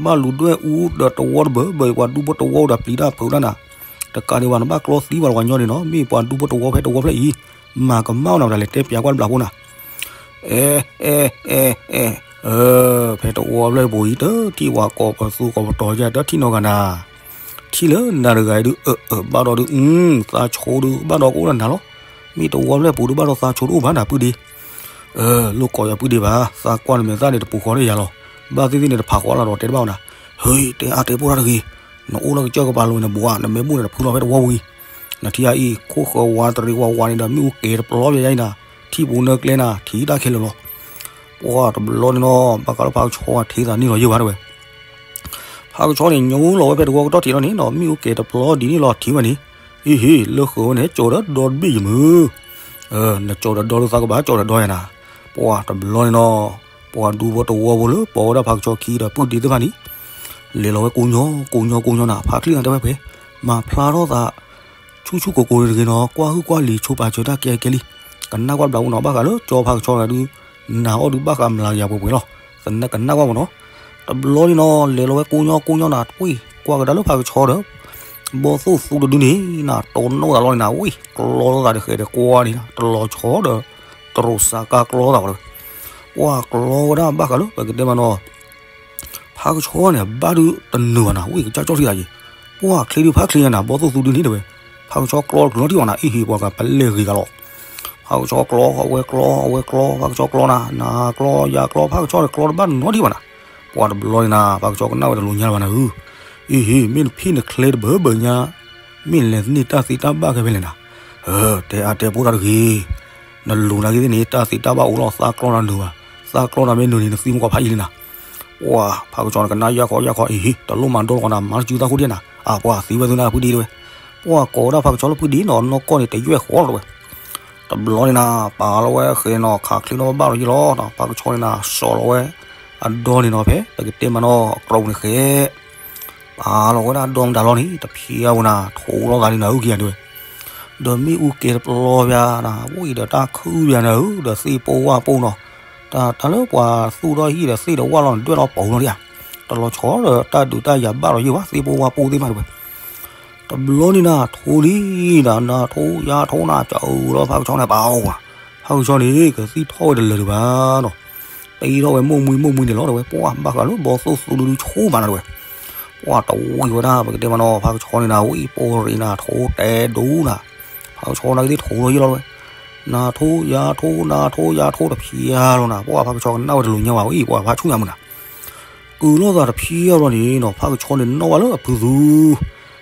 ဘၣ်လူၤဒွဲၣ်အူဒီးတဝီတဘၢၣ်ဘၢၣ် ပှၤဒူဖိတဝီအိၣ်ဒီးပျံၤတၢ်ဖုးတၢ်နၤ တကးဒံးဘၣ် နဘၣ်ကျီသံပှၤတဝီညီန့ၣ်နီၤ မ့ၢ်ပှၤဒူဖိတဝီဖဲတဝီဖျၢၣ်အံၤ မၤကမၣ်နၤဒၣ်လဲာ် တဲပၠးကွၢ်တဘျးဖိနၤ အဲ အဲ အဲ အဲ အၢ ဖဲတဝီဖျၢၣ်ပူၤအံၤ တထံၣ်ပှၤကိးပသူကိးပတီၤယါ တထံၣ်နီတဂၤနၤ ထံၣ်လၢနၤတဂၤအံၤဒုး အၢ အၢ ဘၣ်ဒီးဒုး အု သးဆိဒုး ဘၣ်ဒီးကအိၣ်ဒီးနၤလီၤ မ့ၢ်တဝီဖျၢၣ်ပူၤဒုး ဘၣ်ဒီးသးဆိတအိၣ်ဘၣ်နၤ ပုၢ်ဒ့ အၢ လိၣ်ကိးယၤပုၢ်ဒ့ဘၣ် သးကွၢ်နမဲာ်သၣ်န့ၣ် တပူၤဃီလၢယၤလီၤ ဘၣ်သ့ၣ်သ့ၣ်န့ၣ် တဖးဃီလၢဒီး တဲတဘၣ်နၤ ဟ့ တဲအါတဲပိၢ်တၢ်တဂ့ၤ နအိၣ်လၢကစၢၢ်ကပၤလိၤန့ၣ် ဘှး နမ့ၢ်ဘူၣ်န့ၣ် နဖုလီၤဖဲတဝီပူၤအံၤ နထံၣ်အံၤ ခိၣ်ဃၢၤဝးတရံးဝးဝးန့ၣ်ဒီး မ့ၣ်အူကဲၤတပျီပျဲယါအံၤနၤ ထံၣ်ပူၤနၢကျဲနၤ ထံၣ်တၢ်ခဲလၢာ်လီၤ ပှၤတဘျီန့ၣ်နီၤ ဘၣ်ဃးလၢဖးကဆှီဝဲထံသးန့ၣ်လီၤယဲၢ်ဝဲတဝဲ ဖးကဆှီန့ၣ် ညိလီၤဝဲဖဲတဝီကတီၢ်ထံးလီၤန့ၣ်နီၤ မ့ၣ်အူကဲၤတပျီဒ်န့ၣ်လီၤထံၣ်ဝဲန့ၣ် အ့ဟ့ လၢဃၢၤဝဲန့ၣ် ကၠီၤဒီးဒီတဘ့ၣ်ယမုၢ် နကၠီၤဒီးဒီလၢသးကဘၣ်ကၠီၤဒီးဒီယၤနၤ ပှၤတဘျီန့ၣ်နီၤ ပှၤဒူဖိတဝီဖိလၢ ပိာ်ဝဲဒၣ်ဖးကဆှီခံဒီးပုၢ်ဒ့သ့ၣ်တဖၣ်န့ၣ် လဲၤလီၤဝဲကိးညီ ကိးညီ ကိးညီနၤ ဖါချံသၣ်တဲဝဲဖဲ မၤဖျါထီၣ်သး ဆူၣ်ဆူၣ်ကိၤကိၤတဂ့ၤနီၤ ကွၢ်ဟုၣ်ကွၢ်လံၤဆိပာ်စၢၤတၢ်ကဲကဲလံ. ကနၣ်ကွၢ်တဘျီအိၣ်နီၤ ဘၣ်ဃးလၢကၠီဖါကဆီတဂၤဒုး နာ်အီၤဒုးဘၣ်ဃးမျးကယၤပှဲၤပှဲၤလီၤ. သနာ်ကနၣ်ကွၢ်မ့ၢ်နီၤ. တဘျီန့ၣ်နီၤ လဲၤလီၤဝဲကိးညီကိးညီနၤ ပှ့ၢ်ကွၢ်ကဒါလၢဖါကဆီဒီး ဘီၣ်သိၣ်သူတဒုန့ၣ် နၤတိၢ်နီၣ်သးလီၤန့ၣ်နၤ ဝံၣ်ကျီလိာ်သးတဃဲးဒီးကွၢ်န့ၣ်နၤ တလီၤဆီဒီး တရိးစးကါကျီသးဝဲ ပှၤကျီဝဲဒၣ်ဘၣ်ဃးလၢ ပကတဲမ့ၢ်နီၤ ဖါကဆီန့ၣ် ဘၣ်ဒုးတနုာ်ဘၣ်နၤ ဝံၣ်ကစၢ်ကၠီၣ်ထံသးယံၤ, ပှၤချ့ဒုးဖါချ့ညါနၤ ဘီၣ်သိၣ်သူဒုန့ၣ်တဲဝဲ, ဖါကဆီကျီတချုးလီၤထံၣ်ဘၣ်နၤ အံၤဟ့ၣ်ပှၤကပလဲၤဂ့ၤဂၤလီၤ. ဖါကဆီကျီ အဝဲကျီ အဝဲကျီ ဖါကဆီကျီနၤ နၤကျီယၤကျီ ဖါကဆီန့ၣ်ကျီတဘၣ်နီတထံၣ်ဘၣ်နၤ, ပှၤတဘျီန့ၣ်နၤ ဖါကဆီကနၣ်ဝဲတလိၤညါဘၣ်နၤဧၢ, အံၤဟ့ၣ် မ့ၢ်နဖံးနချဲတဘၢဘၢညါ မ့ၢ်လဲၤန့ၢ်တၢ်သ့တၢ်ဘၣ်ခဲဖဲလဲၣ်နၤ, တဲအါတဲပိတၢ်တဂ့ၤ နလူၤနာ်က့သ့ၣ်န့ၣ် တၢ်သ့တၢ်ဘၣ်အိၣ်လီၤ သးကျီနၤနုာ်ဘၣ်, သးကျီနၤမ့ၢ်နုာ်န့ၣ် နသံမကွၢ်ဖးယံာ်လံနၤ. ပှၤဖါကဆီန့ၣ် ကနၣ်ယၢ်ခီယၢ်ခီအံၤ တလိၣ်မၤဒိလီၤကီးနၤ မၤတစုသၣ်ခိၣ်ဒံးနၤ, အပှၤသံဝဲသုနၢ်ဖုဒံးတဲဝဲ, ပှၤကိးဝဲဒၣ်ဖါကဆီလၢဖုဒံးနီၤ နီၢ်ကီၢ်န့ၣ် တယွဲၢ်ဃီလီၤတဲဝဲ. တဘျီန့ၣ်နၤ ပာ်လီၤဝဲဃဲနီၤ ခးချ့နီၤဘၣ်လီၤယံၤလီၤ, ဖါကဆီန့ၣ်နၤ စီၤလီၤဝဲ အဒီန့ၣ်နီၤ ဖဲပကတဲမ့ၢ်နီၤ အကြိးန့ၣ်ဃဲ ပာ်လီၤဝဲဒၣ်ဒီမတၤလီၤန့ၣ် တဖျါဝဲနၤ ထိလီၤသးလံနၤ အုၣ်က့ၤယၤတဲဝဲ, ဒီးမ့ၣ်အူကဲတပျီဘၣ်နၤ ဝံၣ်ဒီးတၢ်ခုၣ်ဘၣ်နၤဧၢ ဒီးသ့ၣ်ပိဝၣ်ပိနီၤ, တၢ်တၢ်လၢပှၤသူၣ်ထီၣ်ဟံၣ်ဒီးသ့ၣ်ဒီးဝၣ်လီၤန့ၣ် ဒွဲၣ်လီၤပိာ်လီၤဒံးဧါ, တလီၤဆီဒီးတၢ်ဒုးတၢ်ယၤဘၣ်လီၤယံၤဘၣ် သ့ၣ်ပိဝၣ်ပိသ့ၣ်မးတဲဝဲ တဘျီန့ၣ်နၤ ထိလံနၤ နၤထိယၤထိနၤ ကၢအၢလီၤဖါကဆီန့ၣ် ပာ်အီၤဝဲ, ဖါကဆီန့ၣ် ကသံၣ်ထီၣ်ဝဲတလၢာ်ဒံးဘၣ်နီၤ, ပအံၤထီၣ်ဝဲမိၢ်မှံမိၢ်မှံန့ၣ်လီၤတဲဝဲ, ပှၤဘၣ်ဃးလၢဘီၣ်သိၣ်သူဒုဒုဆိမးနၤတဲဝဲ, ပှၤတဝံၤဝဲဒၣ် ပကတဲမ့ၢ်နီၤ ဖါကဆီန့ၣ်နၤ ဝံၣ်ပိရံနၤ ထိတဲဒိနၤ, ဖါကဆီနာ်က့သ့ၣ်ထိလီၤယံၤလီၤတဲဝဲ, နၤထိယၤထိ နၤထိယၤထိတဖျါလီၤနၤ ပှၤဖါကဆီကနၣ်ဝဲတလိၤညါဘၣ်ဝဲအံၤ ပှၤဖါဆူၣ်ညါမုၢ်နၤ ကုၤလိာ်သးတဖျါလီၤန့ၣ်နီၤ ဖါကဆီန့ၣ်နီၣ်ဝဲလၢအဖုသူ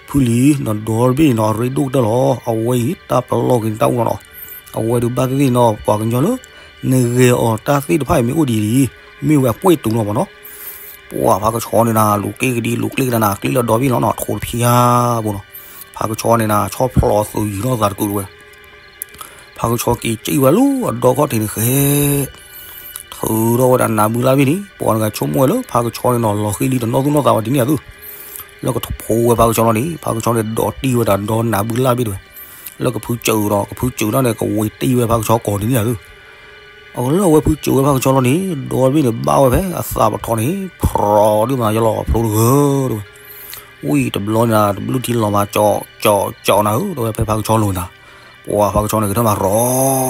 ဖုလံၤနီၤ ဒီတဘ့ၣ်န့ၣ်နီၤ အရ့ဒိၣ်ကတၢၢ်လီၤ အဝဲအံၤ တၢ်ပလီၢ်က့ၤန့ၣ်တၢ်အိၣ်လီၤနီၤ, အဝဲဒုးဘၣ်သ့ၣ်သ့ၣ်နီၤ ပှၤကညီလၢ နဂဲၤအီၤတၢ်သ့ၣ်တဖၣ်အံၤမ့ၢ်အိၣ်ဒံးလံ မ့ၢ်ဝဲအပှ့ၢ်တူၤလီၤမ့ၢ်နီၤ, ပှၤဖါကဆီန့ၣ်နၤ လူၤက့ၤကဒံလူၤက့ၤကဒါနၤ ကျ့လၢဒီဘ့ၣ်လီၤနီၤ ထိတဖျါဘိနီၤ, ဖါကဆီန့ၣ်နၤ ဆီဖျိးသုးယံၤထီၣ်သးတကုာ်ဝဲ ဖါကဆီက့ၤစံၣ်ဝဲလၢအဒီခီၣ်ထံးန့ၣ်ဃဲ ထုးထီၣ်ဝဲဒၣ်နးဘုလၢ်ဘ့ၣ်န့ၣ် ပှၤတဂၤဆိကမိၣ်ဝဲလၢဖါကဆီန့ၣ်နီၤ လီၤဃံလံတနီၣ်သူၣ်နီၣ်သးဝဲဒ်န့ၣ်အသု, လၢကထိးဝဲဖါကဆီလီၤန့ၣ် ဖါကဆီန့ၣ်ဒိးတံၢ်ဝဲဒၣ်ဒီနးဘုလၢ်ဘ့ၣ်တဲဝဲ, လၢကဖုစၢၤဒီး ကဖုစၢၤတၢ်န့ၣ် ကဝ့ၤတံၢ်ဝဲဖါကဆီကိးဒ်န့ၣ်အသု, အလၢအဝဲဖုစၢၤဝဲဖါကဆီလီၤန့ၣ် ဒီဘ့ၣ်န့ၣ်ဘၣ်ဝဲဖဲအသးပထီန့ၣ် ဖြီဒုးမၤယလီၤဖျိတဂၢၢ်တဲဝဲ ဝံၣ်တဘျီန့ၣ်နၤ တဘျုးထံလီၤမၤကၠီကၠီကၠီနၤဧၢ တဲဝဲဖဲဖါကဆီလိၤနၤ, ပှၤဖါကဆီန့ၣ်ကထၢၣ်မၤရ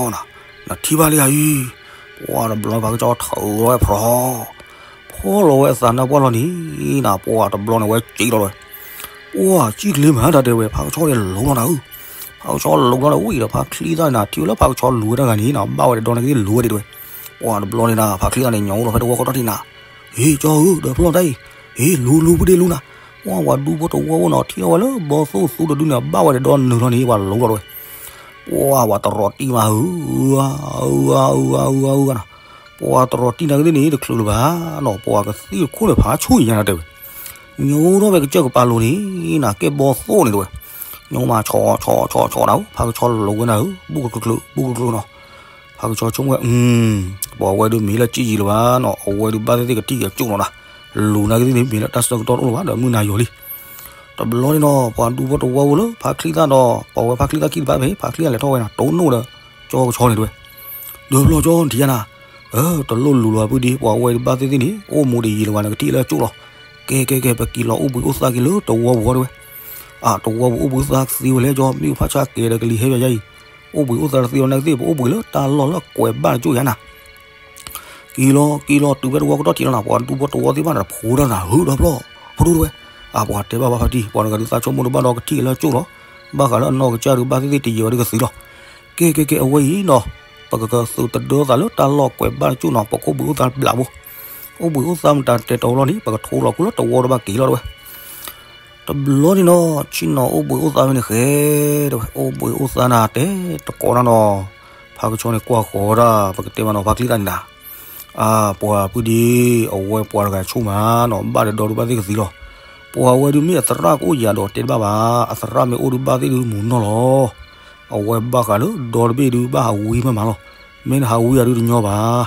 ီနၤ, နထံၣ်ဘၣ်လံဧါအံၤ, ပှၤတဘျီဖါကဆီထုးလီၤဝဲဖြီ ဖီၣ်လီၤဝဲအသးနၢ်ပှၢ်လီၤန့ၣ်နၤ ပှၤတဘျီန့ၣ်ဝဲစံးလီၤဝဲ, ပှၤစံးကလ့မးတၢ်တဲဝဲ ဖါကဆီန့ၣ်လိၤလီၤနၤဧၢ, ဖါကဆီလိၤလီၤန့ၣ် ဝံၣ်ဒီးဖါချံသၣ်န့ၣ်နၤ ထံၣ်ဝဲလၢဖါကဆီလိၤဝဲတၢ်ဂၤန့ၣ်နၤ ဘၣ်ဝဲဒီးဒီနကသ့ၣ်လိၤဝဲဒၣ်တဲဝဲ, ပှၤတဘျီန့ၣ်နၤ ဖါချံသၣ်န့ၣ် ညိးအိၣ်လီၤဖဲတဝီခိၣ်ထီၣ်ထံးနၤ ဟ့ၣ်ကၠီဧၢ ဒီးဖျီၣ်တၢ်အံၤ, ဟ့ၣ်လူၤလူၤဖုဒ့လူၤနၤ, ပှၤဝၤဒူဖိတဝီဖိနီၤ ထံၣ်ထီၣ်ဝဲလၢဘီၣ်သိၣ်သူတဒုန့ၣ် ဘၣ်ဝဲဒီးဒီနုာ်လီၤန့ၣ် ပှၤလိၤလီၤတဲဝဲ, ပှၤဝၤတရီးတံၢ်မးဧၢ, အၢအၢအၢအၢနၤ, ပှၤတရီးတံၢ်နၤကသ့ၣ်န့ၣ် တချုးလၢၤဘၣ်နီၤ ပှၤကသံၣ်ခိၣ်န့ၣ်ဖးဆူၣ်ညါနၤတဲဝဲ, ညိထီၣ်ဝဲကစၢၢ်ကပၤလိၤန့ၣ်နၤ ကဲဘီၣ်သိၣ်န့ၣ်တဲဝဲ, ညိမးဆီဆီဆီဆီနၤဧၢ ဖါကဆီလိၤဝဲနၤဧၢ ဘူၣ်ကကျၢၤဘူၣ်ကကျၢၤနီၤ ဖါကဆီဆိကမိၣ်ဝဲ ပှၤဝဲဒုးမ့ၢ်လၢကံၣ်ယံၤလၢၤဘၣ်နီၤ အဝဲဒုးဘၣ်သ့ၣ်သ့ၣ်ကထံၣ်က့ၤကၠိၣ်လီၤနၤ, လူၤနာ်က့သ့ၣ်န့ၣ် မ့ၢ်လၢတၢ်ဆၢကတီၢ်တအိၣ်လၢၤဘၣ်ဒီးမုၢ်နၤယီၤလံ. တဘျီန့ၣ်နီၤ ပှၤဒူဖိတဝီဖိလၢဖါချံသၣ်ဒီး ပှၤဝဲဖါချံသၣ်ခံတပၤဖဲ ဖါချံသၣ်လဲၤထီၣ်ဝဲနၤ တိၢ်နီၣ်ဒီး ကၠီကဆီန့ၣ်တဲဝဲ ဒီးဖျီၣ်ကၠီနထံၣ်ယါနၤ, တလိၣ်လူၤလီၤဖုဒ့ ပှၤဝဲဒုးဘၣ်သ့ၣ်သ့ၣ်န့ၣ် အိၣ်မူတယံၤလၢၤဘၣ် နကထံၣ်လၢကၠိၣ်လီၤ. ကဲကဲကဲ ပက့ၤလီၤအိၣ်ဘှံးအိၣ်သါက့ၤလၢတဝီပူၤတဲဝဲ, အတဝီပူၤအိၣ်ဘှံးအိၣ်သါသ့ဝဲလဲၣ်ကၠီ မ့ၢ်ဖးဆါကဲဒီးကလံၤဟဲယၤယါအံၤ, အိၣ်ဘှံးအိၣ်သါတသ့လီၤ နကသ့ၣ် ပအိၣ်ဘှံးလၢတၢ်လီၢ်လၢကွဲးဘၣ်တကၠိၣ်ယါနၤ က့ၤလီၤက့ၤလီၤတုၤဖဲတဝီကတီၢ်ထံးလီၤနၤ ပှၤဒူဖိတဝီသ့ၣ်တဖၣ်န့ၣ် တဖိးတၢ်နၤ ဟုဒီးဖျီၣ် ဖဒိၣ်တဲဝဲ, အပှၤတဲဘၣ်ဘၣ်ဖါတံၢ် ပှၤတဂၤဒုးသးဆိကမိၣ်တဘၣ်ဒီးကထံၣ်လၢကၠိၣ်လီၤ, ဘၣ်ဃးလၢအနီၢ်ကစၢ်ဒုးဘၣ်သ့ၣ်သ့ၣ်တယံၤဝဲဒုးကသံလီၤ. ကဲကဲကဲ အဝဲအံၤနီၤ, ပကကသုးတဒၢသးလၢတၢ်လီၢ်ကွဲးဘၣ်တကၠိၣ်နီၤ ပကအိၣ်ဘှံးအိၣ်သါဘျးဘိ, အိၣ်ဘှံးအိၣ်သါမတၤတဲတီၤလီၤန့ၣ် ပကထိလီၤကွံာ်လၢတဝီတဘၣ်က့ၤလီၤတဲဝဲ တဘျီန့ၣ်နီၤ ဆ့ၣ်နီၤအိၣ်ဘှံးအိၣ်သါဖဲန့ၣ်ဃဲ တဲဝဲ အိၣ်ဘှံးအိၣ်သါနၤတဲတကိးနၤနီၤ, ဖါကဆီန့ၣ်ကွၢ်ဃီၤဒၣ် ပကတဲမးနီၤ ဖါချံသၣ်န့ၣ်နၤ, အပှၤဖုဒ့ အဝဲပှၤတဂၤဆိၣ်မးနီၤ ဘၣ်ဒီးဒီဒုးဘၣ်သ့ၣ်ကသံလီၤ, ပှၤဝဲဒုးမ့ၢ်အသရၣ်ကအိၣ်ယၤဒီးတဲတဘၣ်ဘၣ် အသရၣ်မ့ၢ်အိၣ်ဒုးဘၣ်သ့ၣ်ဒုးမူနီၢ်လီၤ အဝဲဘၣ်ဃးလၢဒီတဘ့ၣ်ဒုးဘၣ်ဟးဝံမးမးလီၤ, မ့ၢ်နဟးဝံအဒုးတညီဘၣ်,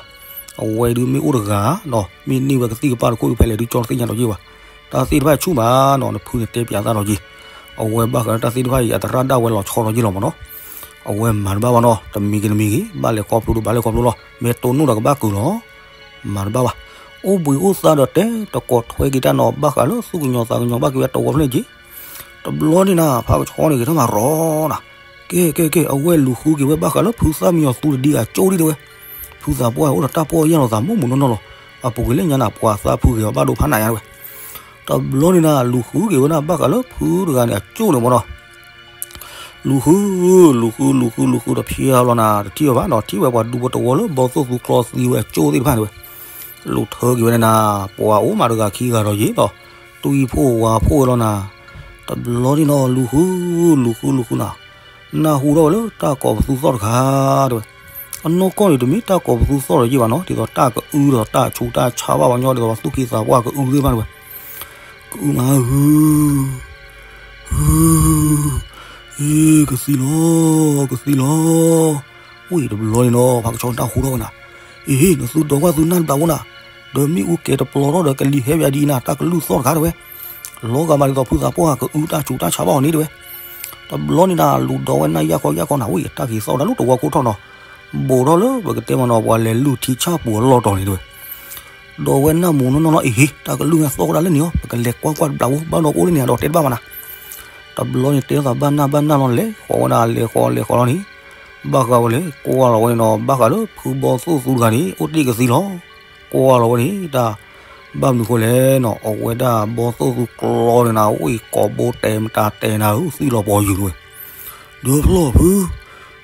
အဝဲဒုးမ့ၢ်အိၣ်တဂၤဒီး မ့ၢ်န့ၢ်ဝဲကသံၣ်ကပၢ်တခိၣ်ဒုးဖဲလဲၣ်ဒုးကၠီတသ့ၣ်ညါဒီးယ့ၢ်ဘၣ်, တၢ်သ့ၣ်တဖၣ်ဆူၣ်မးနီၤ နဖုန့ၣ်တဲပၠးသးဒီးက့ၤ, အဝဲဘၣ်ဃးလၢတၢ်သ့ၣ်တဖၣ်အံၤ အသရၣ်ဒၣ်ဝဲလီၤဆီဒီးက့ၤလီၤမးနီၤ, အဝဲမၤတဘၣ်ဘၣ်နီၤ တမံၤဂ့ၤတမံၤဂ့ၤ ဘၣ်လဲၤခီဖျိဒီးဘၣ်လဲၤခီဖျိလီၤ မ့ၢ်တိၢ်နီၣ်ဒီးကဘၣ်ကုာ်လီၤ မၤတဘၣ်ဘၣ်, အိၣ်ဘှံးအိၣ်သါဒီးတဲတကိးထွဲက့ၤတၢ်နီၤ ဘၣ်ဃးလၢသူၣ်ကညီၤသးကညီၤဘၣ်က့ၤဝဲတဝီဖျၢၣ်န့ၣ်က့ၤ, တဘျီန့ၣ်နၤ ဖးကဆှီန့ၣ်ဂဲၤထီၣ်မးရီနၤ, ကဲကဲကဲ အဝဲလူၤဃုက့ၤဝဲဘၣ်ဃးလၢဖုသၣ်မံယီၤသူတဒံဂၤကၠိဒံးတဲဝဲ, ဖုသးပှၢ်အိၣ်ဒီးတၢ်ပီၢ်ယၢ်လီၤသး မိၢ်မူးနီၢ်နီၢ်လီၤ, အပူၤကွံာ်လၢညါနၤ ပှၤသးဖုဂ့ၤအီၤဘၣ်ဒိဖးနးယါတဲဝဲ, တဘျီန့ၣ်နၤ လူၤဃုက့ၤဝဲနၤ ဘၣ်ဃးလၢဖုတဂၤန့ၣ် အကၠိန့ၣ်မးနီၤ လူၤဃု, လူၤဃု လူၤဃု လူၤဃု လူၤဃုဒီးဖျါလီၤနၤ တထံၣ်အီၤဘၣ်နီၤ ထံၣ်ဝဲပှၤဒူဖိတဝီလၢဘီသိၣ်သူကျီသံဝဲအကၠိသ့ၣ်တဖၣ်န့ၣ်ဝဲ, လူၤထၢက့ၤဝဲန့ၣ်နၤ ပှၤအိၣ်မးတဂၤခံဂၤဒီးယ့ၣ်ဒီး, တွံၢ်ဖှိၣ်ဝါဖှိၣ်ဝဲလီၤနၤ, တဘျီန့ၣ်နီၤ လူၤဃု, လူၤဃု လူၤဃုနၤ, နၢ်ဟူထီၣ်ဝဲလၢတၢ်ကိးပသူသီၣ်တခါတဲဝဲ, အနီၢ်ကီၢ်န့ၣ်တမ့ၢ်တၢ်ကိးပသူသီၣ်ဒီးယ့ၣ်ဘၣ်နီၤ ဒ်သိးတၢ်ကအုဒီးတၢ်ဆူးတၢ်ဆါဘၣ်ပှၤညီဒ်သိးပှၤသူၣ်က့သးပှၢ်ကအုသ့ၣ်တဖၣ်န့ၣ်ဝဲ ကအုမး ဟု, ဟု, အ့ ကသံလီၤ, ကသံလီၤ, ဝံၤတဘျီန့ၣ်နီၤ ဖးကဆှီနၢ်ဟူထီၣ်ဝဲနၤ, အ့ နသုဒီဝၢ်သုနၢ်တဘျးဖိနၤ, ဒီးမ့ၣ်အူကဲၤတပျီၤထီၣ်ဒီးကလံၤဟဲပယၤဒ်အံၤနၤ တၢ်ကလုၢ်သီၣ်တခါတဲဝဲ, လီၤဂာ်မးဒ်သိးဖုသးပှၢ်ကအုတၢ်ဆူးတၢ်ဆါဘၣ်အီၤန့ၣ်တဲဝဲ, တဘျီန့ၣ်နၤ လူၤဒီဝဲနၢ်ယၢ်ခီယၢ်ခီနၤ ဝံၤတၢ်က့ၤသီၣ်ဝဲဒၣ်လၢတဝီခိၣ်ထီၣ်နီၤ, ဘူးထီၣ်လၢပကတဲမးနီၤ ပှၤလဲၤလုၢ်ထံဆၣ်ပူၤအလီၢ်တီၤန့ၣ်တဲဝဲ ဒီးဝဲနၢ်မူးနီၢ်နီၢ်လီၤ အ့ဟ့ တၢ်ကလုၢ်ဟဲသီၣ်ဝဲဒၣ်လၢန့ၣ်အီၤ ပကလဲၤကွၢ်ကွၢ်တဘျးဖိ ဘၣ်ဒီးကအိၣ်လၢန့ၣ်ဒီးတဲတဘၣ်ဘၣ်နၤ, တဘျီန့ၣ်တဲသးဘၣ်နၢ်ဘၣ်နၢ်လီၤ လဲၤဃီၤဝဲဒၣ်လဲၤဃီၤလဲၤဃီၤလီၤန့ၣ်, ဘၣ်ဃးဝဲလဲၤကွၢ်လီၤဝဲန့ၣ်ဒီး ဘၣ်ဃးလၢဖုဘီသိၣ်သူတဂၤန့ၣ် အိၣ်တ့ၢ်ကသံလီၤ, ကွၢ်လီၤဝဲန့ၣ် တၢ် ဘၣ်မနုၤဃိလဲၣ်နီၤ အဝဲဒၣ်ဘီသိၣ်သူကျီန့ၣ်နၤ ဝံၤကိးဘိတဲမတၤတဲနၤဧၢ သံလီၤပှီၤယုာ်ဝဲ ဒီဖျီၣ်ဖု,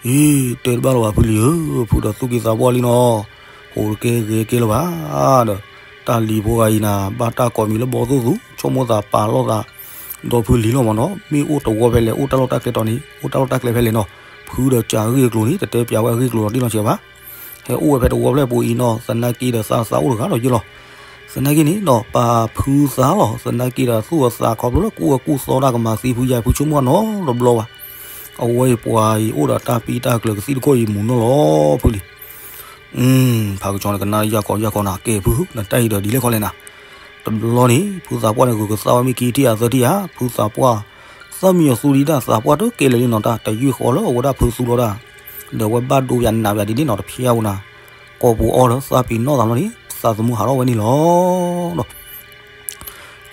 အ့ တဲတဘၣ်လၢၤဘၣ်ဖုလံဧၢ, ဖုဒီးသူၣ်က့သးပှၢ်လံနီၤ, ဟိးတကဲဂဲၤကဲလၢၤဘၣ်, ဒီး တၢ်လံၤဖိဂၤအံၤနၤ ဘၣ်တၢ်ကိးမံၤလၢဘီသိၣ်သူ ဆိကမိၣ်သးပာ်လီၤသး ဒီဖုလံၤလီၤမးနီၤ, မ့ၢ်အိၣ်တဝီဖဲလဲၣ် အိၣ်တၢ်လီၢ်တၢ်ကျဲတီၤန့ၣ် အိၣ်တၢ်လီၢ်တၢ်ကျဲဖဲလဲၣ်နီၤ, ဖုဒီးကးအဂ့ၢ်အကျိၤန့ၣ် တတဲပၠးဝဲအဂ့ၢ်အကျိၤဒီးတ့ၢ်လီၤဆဲးဘၣ် ဟဲအိၣ်ဝဲဖဲတဝီဖျၢၣ်ပူၤအံၤနီၤ, သနာ်က့ဒီးသးသးအိၣ်တဂၤဒီးယ့ၣ်လီၤ, သနာ်က့န့ၣ်နီၤ ပာ်ဖုသးလီၤ, သနာ်က့ဒီးသူၣ်အသးခီဖျိလၢကူၣ်အကူၣ်သီတၢ်ကမၤသံဖုယၤ ဖုဆိကမိၣ်နီတဘျီဘၣ်, အဝဲအံၤပှၤအံၤအိၣ်ဒီးတၢ်ပံတၢ်ကျၢၤကသံၣ်တခိၣ်အံၤမူးနီၢ်လီၤဖုလံ ဖးကဆှီန့ၣ်ကနၣ်ယၢ်ခီယၢ်ခီနၤ ကဲဖု နတၢ်အံၤဒီးဒ်လဲၣ်ခီလဲၣ်နၤ, တဘျီန့ၣ် ဖုသးပှၢ်န့ၣ် ဂုၤကသၣ်ဝဲမ့ၢ်ခံထံၣ်အသၢထံၣ်ဧါ, ဖုသးပှၢ် သၣ်မံယီၤသူဒံးတၢ်သးပှၢ်တကဲလၢာ်လံနီၤ တၢ်တယုၢ်ဃီလၢအဝဲဒၣ်ဖုသူလီၤဒၣ်, ဒီးအဝဲဘၣ်ဒိယၤနးယၤဒ်န့ၣ်နီၤ တဖျါဝဲနၤ, ကိာ်ပူၤအီဒီးသးပ့ၤနီၣ်သးလီၤန့ၣ် သးသမူဟးထီၣ်ဝဲန့ၣ်လီၤ.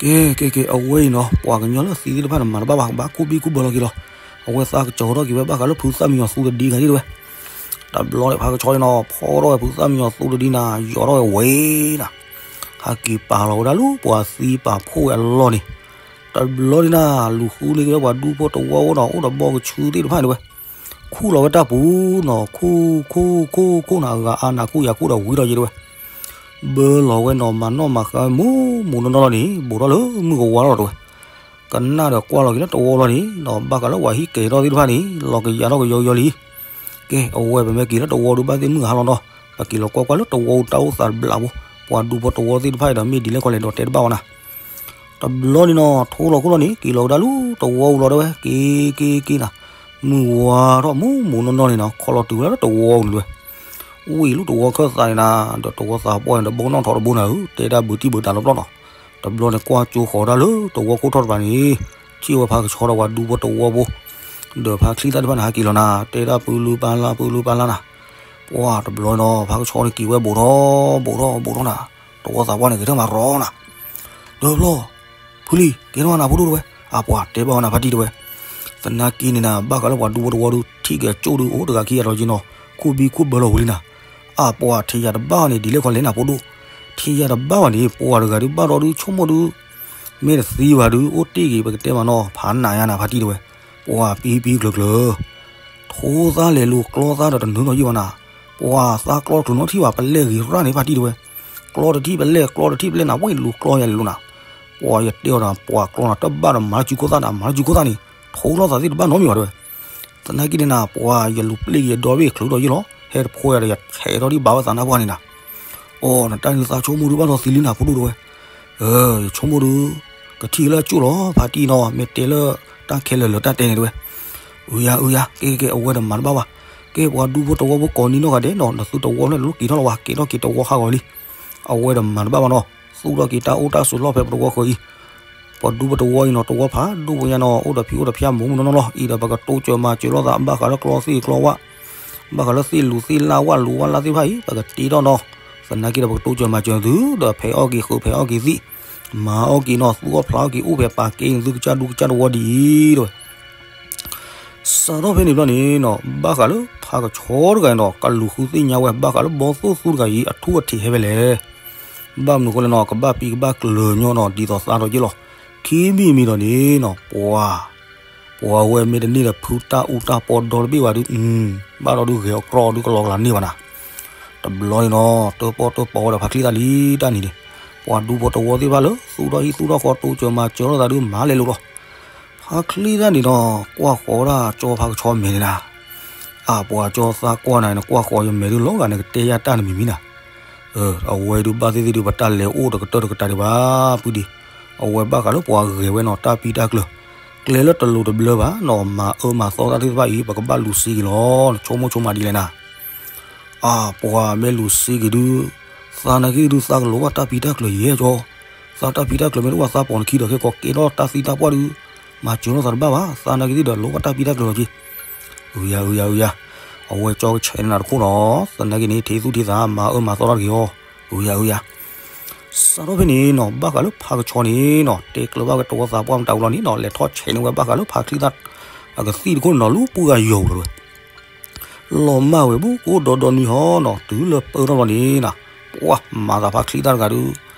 ကဲ ကဲ ကဲ အဝဲအံၤနီၤ ပှၤကညီလၢအသံသ့ၣ်တဖၣ်န့ၣ် မၤတဘၣ်ဘၣ် ကဘၣ်ကူၣ်ဘံၣ်ကူၣ်ဘၢလီၤက့ၤလီၤ. အဝဲသးကစီၤထီၣ်က့ၤဝဲဘၣ်ဃးလၢဖုသၣ်မံယီၤသူတဒံဂၤဒ်တဲဝဲ. တဘျီန့ၣ် ဖးကဆှီန့ၣ်နီၤ ဖီထီၣ်ဝဲဖုသၣ်မံယီၤသူတဒံနၤ ယီၤထီၣ်ဝဲဝဲနၤ, ဟးက့ၤပာ်လီၤဝဲဒၣ်လၢပှၤသံပာ်ဖှိၣ်ဝဲအလီၢ်န့ၣ်. တဘျီန့ၣ်နၤ လူၤဃုန့ၢ်က့ၤဝဲပှၤဒူဖိတဝီဖိနီၤ အိၣ်ဒီးဘီကဆူသ့ၣ်တဖၣ်န့ၣ်ဝဲ ခူၣ်လီၤဝဲတၢ်ပူၤနီၤ ခူၣ် ခူၣ် ခူၣ် ခူၣ်နၤ အဂၤအါနၤခူၣ်ယၤခူၣ်ဒီးဝံၤထီၣ်က့ၤတဲဝဲ. ဘၢလီၤဝဲနီၤ မၤနီၣ်မၤဃါဝဲမူးမူးနီၢ်နီၢ်လီၤန့ၣ် ဘူးထီၣ်လၢမုၢ်ကဝါလီၤတဲဝဲ. ကနၣ်ဒီးကွၢ်လီၤက့ၤလၢတဝီလီၤန့ၣ်နီၤ ဘၣ်ဃးလၢပှၤဟံၣ်ကဲၤထီၣ်သ့ၣ်တဖၣ်န့ၣ် လီၤကယၤထီၣ်ကယီကယီလံ. ကဲ အဝဲပမ့ၢ်က့ၤလၢတဝီဒုးဘၣ်သ့ၣ်မုၢ်ဟါလီၤနီၤ ပက့ၤလီၤကွၢ်ကွၢ်လၢတဝီတၢ်အိၣ်သးတဘျးဖိ ပှၤဒူဖိတဝီသ့ၣ်တဖၣ်အံၤဒီးမ့ၢ်ဒ်လဲၣ်ခီလဲၣ်ဒီးတဲတဘၣ်ဝဲနၤ တဘျီန့ၣ်နီၤ ထိလီၤခိၣ်လီၤန့ၣ် က့ၤလီၤဝဲဒၣ်လၢတဝီပူၤလီၤတဲဝဲ က့ၤ က့ၤ က့ၤနၤ မုၢ်ဝါထီၣ်မူးမူးနီၢ်နီၢ်န့ၣ်နီၤ ခီလီၤတုၤဝဲဒၣ်လၢတဝီပူၤန့ၣ်တဲဝဲ. ဝံၤလၢတဝီခၢၣ်သးန့ၣ်နၤ ဒီးတဝီသးပှၢ်န့ၣ် တဘီနီၣ်ထီၣ်တဘိနၤဧၢ တဲဒၣ်ဘုးတံၢ်ဘုးတၢ်လီၤပျီၢ်နီၤ. တဘျီန့ၣ်ကွၢ်ကၠိဃီၤဒၣ်လၢတဝီခိၣ်ထီၣ်တပၤန့ၣ် ထံၣ်ဝဲဖးကဆှီဒီးပှၤဒူဖိတဝီဖိ ဒီးဖးချံသၣ်တဖၣ်န့ၣ် ဟးက့ၤလီၤနၤ တဲဒၣ်ပူၤလူၤပာ်လၢ ပူၤလူၤပာ်လၢနၤ. ပှၤတဘျီန့ၣ်နီၤ ဖးကဆှီန့ၣ်က့ၤဝဲဘူးထီၣ် ဘူးထီၣ် ဘူးထီၣ်နၤ တဝီသးပှၢ်န့ၣ်ဂဲၤထၢၣ်မးရီနၤ ဒီဖျီၣ် ဖုလံၤ ကဲထီၣ်နၤဖိဒိၣ်တဲဝဲ အပှၤတဲဘၣ်ဝဲနၤဖါတံၢ်တဲဝဲ. သနာ်က့န့ၣ်နၤ ဘၣ်ဃးလၢပှၤဒူဖိတဝီဒုး ထံၣ်က့ၤအကၠိဒုးအိၣ်တဂၤခံဂၤဒီးက့ၤနီၤ ခူၣ်ဘံၣ်ခူၣ်ဘၢလီၤဝံၤလံနၤ. အပှၤထံၣ်ယၤတဘၣ်ဘၣ်န့ၣ် ဒ်လဲၣ်ခီလဲၣ်နၤဖိဒိၣ် ထံၣ်ယၤတဘၣ်ဘၣ်န့ၣ် ပှၤတဂၤဒုးဘၣ်ဒီးဒုးဆိကမိၣ်ဒုး မ့ၢ်တသံဘၣ်ဒုး အိၣ်တ့ၢ်က့ၤ ပကတဲမးနီၤ ဖးနးယါနၤဖါတံၢ်တဲဝဲ. ပှၤပံပံကျၢၤကျၢၤ ထိသၣ်လဲၤလူၤကျီသၣ်ဒီးတနုၤနီၤယံၣ်ဘၣ်နၤ. ပှၤသၣ်ကျီတချုးနီတထံၣ်ဘၣ် ပလဲၢ်ဂ့ၤရၣ်န့ၣ်ဖါတံၢ်တဲဝဲ. ကျီတထံၣ်ပလဲၢ် ကျီတထံၣ်ပလဲၢ်နၤ ဝဲလူၤကျီယၤလဲၤလိၤနၤ. ပှၤယတဲအီၤဒီး ပှၤကျီနၤတဘၣ်ဒီးမၤလၢစုခိၣ်သၣ်နၤ မၤလၢစုခိၣ်သၣ်န့ၣ် ထိလီၤသးသ့ၣ်တဘၣ်နီတမံၤဘၣ်တဲဝဲ. သနာ်က့န့ၣ်နၤ ပှၤယလူၤပျ့ၢ်က့ၤယဒီဘ့ၣ်ချုးဒီးယံၣ်လီၤ ဟဲတဖိယၤဒီး ယဆဲးထီၣ်ဒံးဘၣ်ဝဲသးနါပှၢ်န့ၣ်နၤ. အိ နတၢ်န့ၣ်သးဆိကမိၣ်ဒုးဘၣ်ဒီးသံလံနၤဖိဒိၣ်တဲဝဲ. ယဆိကမိၣ်ဒုး ကထံၣ်လၢအကၠိၣ်လီၤ ဖါတံၢ်နီၤ မ့ၢ်တဲလၢတၢ်ခဲလၢာ်လၢတၢ်တဲန့ၣ်တဲဝဲ. အုယၤ အုယၤ ကဲကဲကဲ အဝဲဒီးမၤတဘၣ်ဘၣ်. ကဲပှၤဒူဖိတဝီဖိကိးနံၤနီၢ်ဂၤဒဲးနီၤ နသုတဝီဖျၢၣ်တလိၣ်က့ၤထီၣ်လီၤဘၣ် က့ၤထီၣ်က့ၤတဝီဃါဂီၤလံ. အဝဲဒီးမၤတဘၣ်ဘၣ်နီၤ သူၣ်ထီၣ်က့ၤတၢ်အိၣ်တၢ်ဆိးလီၢ်ဖဲပတဝီဃၢၤအံၤ. ပှၤဒူဖိတဝီအံၤနီၤ တဝီဖးဒိၣ်ဖိညါနီၤ အိၣ်ဒီးဖံးအိၣ်ဒီးဖံးမူးမူးနီၢ်နီၢ်လီၤ. အံၤဒီးပကတိစၢၤမၤစၢၤလိာ်သး ဘၣ်ဃးလၢကျီသ့ၣ်ကျီဝၣ်, ဘၣ်ဃးလၢသ့ၣ်လူၤသ့ၣ်လၢ်ဝၣ်လူၤဝၣ်လၢ်သ့ၣ်တဖၣ်အံၤ ပကတ့ထီၣ်နီၤ. သနာ်က့ဒီးပကတိစၢၤမၤစၢၤသုဒီး ဖဲးအီၣ်က့ၤဃုာ်ဖဲးအီၣ်က့ၤသံၣ်, မၤအီၣ်က့ၤနီၤ သူအီၣ်ဖျးအီၣ်က့ၤအိၣ်ဖဲးပာ်ကဲသုကစၢ်ဒူကစၢ်တဝီဒ်အံၤတဝဲ စးထီၣ်ဖဲန့ၣ်ဘျီန့ၣ်နီၤ ဘၣ်ဃးလၢဖးကဆှီတဂၤန့ၣ်ဒီး ကလူၤဃုသ့ၣ်ညါဝဲ ဘၣ်ဃးလၢဘီသိၣ်သူတဂၤအံၤ အထူၣ်အထံးဟဲဖဲလဲၣ်. ဘၣ်မနုၤအဃိလဲၣ်နီၤ ကဘၣ်ပံကဘၣ်ကျၢၤညီနီၤ ဒ်သိးသးထီၣ်က့ၢ်လီၤ. ခံမံၤမံၤဒီးန့ၣ်နီၤ ပှၤ ပှၤဝဲမ့ၢ်တန့ၢ်ဒီးဖုတၢ်အူတၢ်ပီဒီတဘ့ၣ်ဘၣ်ဒုး, ဘၣ်ဒီးဒုးဂဲၤအီၤကြီအီၤဒုးကလီကလီန့ၢ်ဘၣ်နၤ. တဘျီန့ၣ်နီၤ တၢၣ်ပီၣ်တၢၣ်ပီဝဲဒီးဖးချံသၣ်လံတၢ်န့ၣ်န့ၣ်, ပှၤဒူဖိတဝီသ့ၣ်တဖၣ်လၢ သူၣ်ထီၣ်ဟံၣ်သူၣ်ထီၣ်ဃီ တိစၢၤမၤစၢၤလိာ်သးဒုး မၤလဲၤလိာ်လီၤ. ဖးချံသၣ်န့ၣ်နီၤ ကွၢ်ဃီဒၣ်ကၠီဖးကဆှီမဲာ်န့ၣ်နၤ, အပှၤကၠီသးကွၢ်နၤန့ၣ် ကွၢ်ဃီယမဲာ်ဒုးလီၤဂာ်န့ၣ် ကတဲယၢ်တၢ်တမံၤမံၤနၤ. အဝဲဒုးဘၣ်သ့ၣ်သ့ၣ်ဒုး ပတၢ်လဲၤအိၣ်ဒီးကတၢၢ်တကတၢၢ်ဒံးဘၣ် ဖုဒံး, အဝဲဘၣ်ဃးလၢပှၤဂဲၤဝဲနီၤ တၢ်ပံးတၢ်ကျၢၤ, ကျဲလၢတလိၤတဘျၢဘၣ်နီၤ မၤအၢမၤသီတၢ်သ့ၣ်တဖၣ်အံၤ ပကဘၣ်လူၤစ့က့ၤလီၤ ဆိကမိၣ်ဆိကမးဒ်လဲၣ်နၤ. အပှၤမ့ၢ်လူၤစ့က့ၤဒုး, သးနာ်က့ၤဒုး သးကလိၤဘၣ်တၢ်ပံးတၢ်ကျၢၤယဲၢ်ကၠီ, သးတၢ်ပံးတၢ်ကျၢၤမ့ၢ်တအိၣ်သးပိာ်နခံဒီး ခဲကိးကဲထီၣ်တၢ်သံတၢ်ပှၢ်ဒုး မၤစၢၤလိာ်သးတဘၣ်ဘၣ်, သးနာ်က့ၤဒုးဒီး လိၤဘၣ်တၢ်ပံးတၢ်ကျၢၤလီၤက့ၤ. အုယၤ အုယၤ အုယၤ, အဝဲကၠီကဆဲးန့ၢ်နၤတခိၣ်နီၤ, သနာ်က့ၤန့ၣ် ထံသူၣ်ထံသး မၤအၢမၤသီတၢ်တဂ့ၤအီၤ, အုယၤ အုယၤ. စးထီၣ်ဖဲန့ၣ်နီၤ ဘၣ်ဃးလၢဖးကဆှီန့ၣ်နီၤ တဲကျၢၤဘၣ်ဝဲတဝီသးပှၢ်မတၤဝံၤလီၤန့ၣ်နီၤ လဲၤထီၣ်ဆဲးန့ၢ်ဝဲဘၣ်ဃးလၢဖးချံသၣ် အကသံၣ်တခိၣ်န့ၣ်နီၤ လၢပှၢ်ဂၤယီၤဝံၤလီၤဝဲ လီၤမၢ်ဝဲဘူးကအိၣ်ဒီဒီနွံဟီနီၤ တုၤလၢပၢထီၣ်လီၤန့ၣ်နီၤ, ပှၤမၤသးဖးချံသၣ်တဂၤဒုး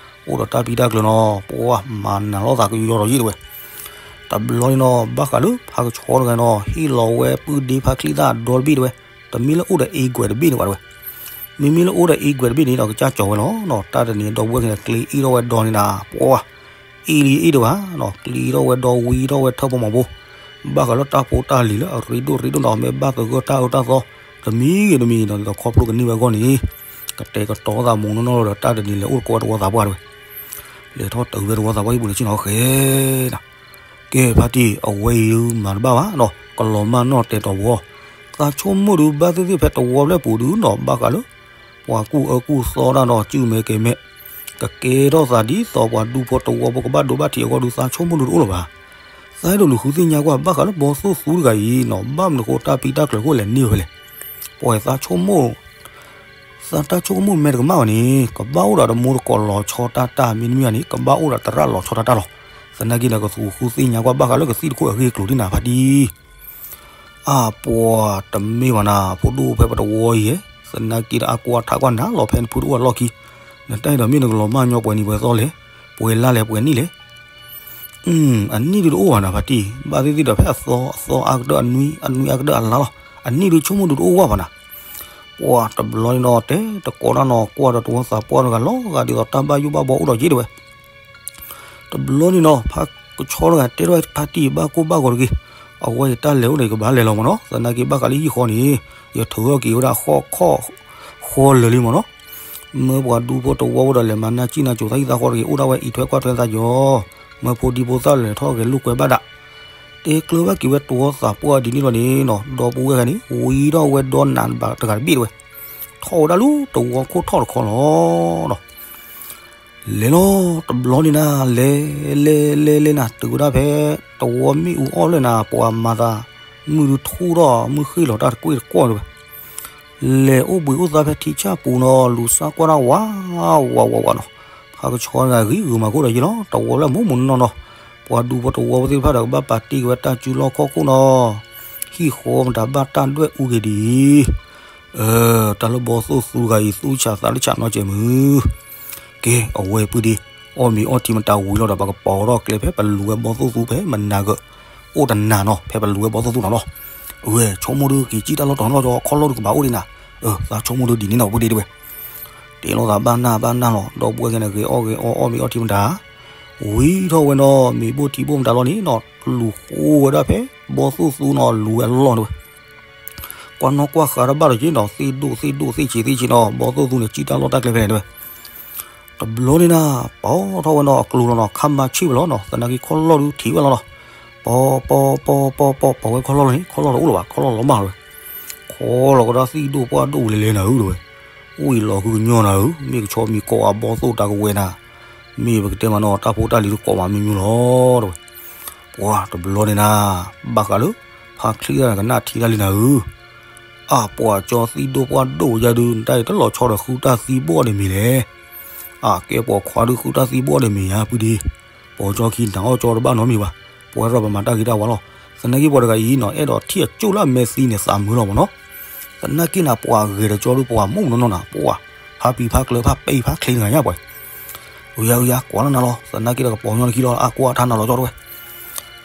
အိၣ်ဒီးတၢ်ပံးတၢ်ကျၢၤနီၤ ပှၤမၤနၤလိာ်သးကယီဒီးယ့ၢ်တဝဲ. တဘျီန့ၣ်နီၤ ဘၣ်ဃးလၢဖးကဆှီတဂၤနီၤ ဟ့ၣ်လီၤဝဲပုၢ်ဒ့ဖးချံသၣ်ဒီတဘ့ၣ်တဝဲ, တမ့ၢ်လၢအိၣ်ဒီးအ့ကွဲးတဘ့ၣ်န့ၣ်ဘၣ်တဝဲ. မ့မ့ၢ်လၢအိၣ်ဒီးအ့ကွဲးတဘ့ၣ်န့ၣ်ဒီး ကစၢ်ကၠီၤဝဲလီၤနီၤ တၢ်တနံၤဒီပုၢ်ဝဲၢ်ခံန့ၣ် ကျ့အ့ၣ်ထီၣ်ဝဲဒီန့ၣ်နၤ ပှၤ အ့ၣ်လံအ့ၣ်ဒံးဘၣ်နီၤ ကျ့ထီၣ်ဝဲဒီဝံထီၣ်ဝဲထၢၣ်ဖိမီၤဖိ, ဘၣ်ဃးလၢတၢ်ဖိတၢ်လံၤလၢအရ့ဒိၣ်ရ့ဒိၣ်နီၤ မ့ၢ်ဘၣ်သဂၢၢ်တၢ်အၢတၢ်သီ တမံၤဂ့ၤတမံၤဂ့ၤနီၤ ဒ်သိးခီဖျိကန့ၢ်ဝဲအဂီၢ်န့ၣ် ကတဲာ်ကတီၤသးမူးနီၢ်နီၢ်လီၤဒီး တၢ်တနံၤလဲၤအိၣ်တကိးဝဲတဝီသးပှၢ်တဝဲ လဲၤထီၣ်တုၤဝဲတဝီသးပှၢ်ဟံၣ်ပူၤန့ၣ် ဆ့ၣ်နီၤဃဲၤနၤ ကဲဖါတံၢ် အဝဲအံၤမၤတဘၣ်ဘၣ်နီၤ ကလီၤမၢ်နီၢ်တဲာ်တီၤဘှီ, သးဆိကမိၣ်ဒုး ဘၣ်သ့ၣ်သ့ၣ်ဖဲတဝီဖျၢၣ်ပူၤဒုးနီၤ ဘၣ်ဃးလၢ ပှၤကူၣ်အၢကူၣ်သီတၢ်နီၤ စုမဲာ်ကဲၤမဲာ်, ကကဲထီၣ်သးဒ်သိးပှၤဒူဖိတဝီဖိကဘၣ်ဒိဘၣ်ထံးအဂီၢ်ဒုး သးဆိကမိၣ်ဒုးတအိၣ်လၢၤဘၣ်. သးအဲၣ်ဒိးလူၤဃုသ့ၣ်ညါကွၢ် ဘၣ်ဃးလၢဘီသိၣ်သူတဂၤအံၤနီၤ ဘၣ်မနုၤဃိတၢ်ပံးတၢ်ကျၢၤခိၣ်လဲၤန့ၢ်ဝဲလဲၣ်. ပှၤသးဆိကမိၣ် သးတၢ်ဆိကမိၣ်မဲာ်တကမၣ်ဘၣ်န့ၣ် ကဘၣ်အိၣ်ဒီးတမိၢ်တကိးလီၤဆီတၢ်တၢ် မ့တမ့ၢ်ဘၣ်န့ၣ် ကဘၣ်အိၣ်ဒီးသရၣ်လီၤဆီတၢ်တၢ်လီၤ. သနာ်က့ဒီး ကသူဃုသ့ၣ်ညါကွၢ် ဘၣ်ဃးလၢကသံၣ်တခိၣ်အဂ့ၢ်အကျိၤဒ်နၤဖါတံၢ် အပှၤတမ့ၢ်ဘၣ်နၤ ဖိဒိၣ်ဖဲပတဝီအံၤဧၢ, သနာ်က့ဒီးအကွၢ်ထးကွၢ်နၤလီၤ ဖဲနဖုတအိၣ်အလီၢ်ခံ, နတၢ်အဲၣ်ဒိးမ့ၢ်နကလီၤမၢ်ညီပှဲၤနံၤပှဲၤသီလဲၣ်, ပှဲၤလါလဲၣ်ပှဲၤနံၣ်လဲၣ်. အနံၣ်ဒုးတအိၣ်ဘၣ်နၤဖါတံၢ်, ဘၣ်သ့ၣ်သ့ၣ်ဒီးဖဲအသီ အသီအါကတၢၢ်အနွံ အနွံအါကတၢၢ်အလါလီၤ, အနံၣ်ဒုးဆိကမိၣ်ဒုးတအိၣ်ဝဲဘၣ်နၤ. ပှၤတဘျီန့ၣ်နီၤ တဲတကိးတၢ်နီၤ ကွၢ်ဒီးတဝီသးပှၢ်တဂၤလီၤဂာ်ဒ်သိးတၢ်ဘၣ်ယိၣ်ဘၣ်ဘှီအိၣ်ဒီးယ့ၢ်တဝဲ တဘျီန့ၣ်နီၤ ဖးကဆှီတဂၤတဲထီၣ်ဝဲဖါတံၢ်ဘၣ်ကိၢ်ဘၣ်ဂီၤတဂ့ၤ, အဝဲယတၢ်လဲၤအိၣ်ဒီးယကဘၣ်လဲၤလီၤမးနီၤ သနာ်က့ဘၣ်ဃးလၢဟံၣ်ဃီန့ၣ် ယထုးထီၣ်က့ၤဝဲဒၣ်ဃီခီၣ်ဃီလၢာ်လံမးနီၤ. မၢပှၤဒူဖိတဝီဖိဒီးလဲၤမၤနၢ်စံၣ်နၢ်စိၤသးဟံၣ်သးဃီတဂ့ၤ အိၣ်ဒၣ်ဝဲအံးထွဲကွၢ်ထွဲသးယီၤ, မၢဖိဒံဖိသၣ်လဲၤထီၣ်ဂဲၤလိာ်ကွဲဘၣ်ဒၣ် တဲကျၢၤဘၣ်က့ၤဝဲတဝီသးပှၢ်ဒ်န့ၣ်လီၤန့ၣ်နီၤ ဒီပုၢ်ဝဲၢ်ဂၤန့ၣ် ဝံထီၣ်ဝဲဒီနးဘၣ်တဂၤတဘ့ၣ်တဝဲ, ထီၣ်ဝဲဒၣ်လၢတဝီခိၣ်ထီၣ်တခီလီၤနီၤ. လဲၤလီၤတဘျီန့ၣ်နၤ လဲၤလဲၤလဲၤလဲၤနၤ တုၤဝဲဒၣ်ဖဲ တဝီမ့ၣ်အူအီၣ်လၢနၤ ပှၤမၤသး မုၢ်ဒုးထူၣ်ထီၣ်မုၢ်ဃ့ၢ်လီၤတၢ်တကွ့ၢ်တကွီၢ်တဝဲ လဲၤအိၣ်ဘှံးအိၣ်သါဖဲထံဆၣ်ပူၤနီၤ လူၤစၢ်ကွၢ်တၢ်ဝးဝးဝးဝးနီၤ, ဖးကဆှီတဂၤဂံၢ်ဂုာ်မၤခိၣ်ဒီးယ့ၢ်လီၤ တဝီဖျၢၣ်မူးမူးနီၢ်နီၢ်, ပှၤဒူဖိတဝီဖိသ့ၣ်တဖၣ်ဒီးကဘၣ်ပာ်တ့ၢ်က့ၤဝဲတၢ်စုလီၢ်ခီၣ်ခိၣ်နီၤ, ဟံၣ်ဃီမတၤဘၣ်တၢ်ဒွဲၣ်အူက့ၤဒ်အံၤ တၢ်လၢဘီသိၣ်သူတဂၤအံၤ သူၣ်ဆးသးလၢဆးနီၤစဲးမုၢ် ကဲ အဝဲပုၢ်ဒ့ အီၣ်မ့ၤအီထံမတၤဝံၤလီၤဒီး ပကပိာ်ထီၣ်ကျဲဖဲပလူၤဝဲဘီသိၣ်သူဖဲမနၤကၢး အိၣ်တနၤနီၤ ဖဲပလူၤဝဲဘီသိၣ်သူနီၤလီၤ. အဝဲ ဆိကမိၣ်ဒုးက့ၤစံၣ်တၢ်လီၢ်တီၤနီၢ်ကၠီ ခီၣ်လီၢ်ဒုးကဘၣ်အိၣ်ဒံးနၤ, သးဆိကမိၣ်ဒုးဒ်န့ၣ်နီၤ ပုၢ်ဒ့တဝဲ တဲလိာ်သးဘၣ်နၢ်ဘၣ်နၢ်လီၤ ဒီပုၢ်ဝဲၢ်ကဲန့ၣ် ဂဲၤအီၣ်ဂဲၤအီအီၣ်မ့ၤအီထံမတၤ ဝံၤထီၣ်ဝဲနီၤ မ့ၤဘိၣ်ထံဘိၣ်မတၤလီၤန့ၣ်နီၤ လူၤဃိဝဲဒၣ်ဖဲ ဘီသိၣ်သူနီၤ လူၤဝဲအလီၢ်တဝဲ ကွၢ်နီၣ်ကွၢ်ဃာ်တဘၣ်ဒီးက့ၤနီၤ သ့ၣ်ဒိၣ်သ့ၣ်ဒိၣ်သ့ၣ်ဆံးသ့ၣ်ဆံးနီၤ ဘီသိၣ်သူန့ၣ် စံၣ်တၢ်လီၢ်တၢ်ကျဲဖဲန့ၣ်တဝဲ တဘျီန့ၣ်နၤ ပိာ်ထီၣ်ဝဲနီၤ အကျိၤလီၤနီၤ ခါမၤဆံၣ်ဝဲလီၤနီၤ သနာ်က့ခီၣ်လီၢ်ဒုးထံးဝဲလီၤနီၤ ပိာ်ပိာ်ပိာ်ပိာ်ပိာ်ပိာ်ဝဲခီၣ်လီၢ်လီၤန့ၣ် ခီၣ်လီၢ်လီၤအိၣ်လီၤဘၣ် ခီၣ်လီၢ်လီၤမၢ်လီၤဝဲ ခီၣ်လီၢ်ကဒီးသ့ၣ်ဒိၣ်ပှၢ်ဒိၣ်ဝံၤလဲၤလဲၤနၤဧၢတဝဲ အိၣ်အံၤလီၤဃုကညီနၤဧၢ မ့ၢ်ကဆီမံၤကိးအဘီသိၣ်တၢ်ကဝဲၤနၤ မ့ၢ်ပကတဲမးနီၤ တၢ်ဖိတၢ်လံၤတကိးမးမံမံလီၤ တဲဝဲ. ပှၤတဘျီန့ၣ်နၤ, ဘၣ်ဃးလၢ ဖါချံတၢ်န့ၣ်ကနၣ်ထံတၢ်လံနၤဧၢ, အပှၤကၠီသံၣ်ဒိၣ်ပှၢ်ဒိၣ်ယါဒုး နတၢ်အံၤတလီၤဆီဒီးဃုတၢ်သံဘီၣ်ဒဲးမ့ၤလဲၣ်. အကဲပှၤခွါဒုးဃုတၢ်သံဘီၣ်ဒဲးမ့ၤဧါ ပုၢ်ဒ့, ပိာ်ကၠီခံနၤအီၣ်ကၠီတဘၣ်နီတမံၤဘၣ်, ပဝဲဒၣ်ပမၤတၢ်ဂ့ၤတၢ်ဝါလီၤ. သနာ်က့ပှၤတဂၤအံၤနီၤ အဲၣ်ဒိးထံၣ်အကၠိၣ်လၢအမဲာ်သံန့ၣ် သးမုာ်လီၤမးနီၤ. သနာ်က့နၤ ပှၤဂဲၤဒီးကၠီဒုးပှၤမိၢ်နီၢ်နီၢ်နၤ ပှၤ ဖါပံၤဖါကျၢၤဖါပဲာ်ဖါချ့တဂၤညါပှၤ အယၤအယၤ ကွၢ်လၢနၤလီၤ. သနာ်က့ဒီးကပီၤညီနခံလီၤ အကွၢ်ထါနၤလီၤကၠီတဝဲ.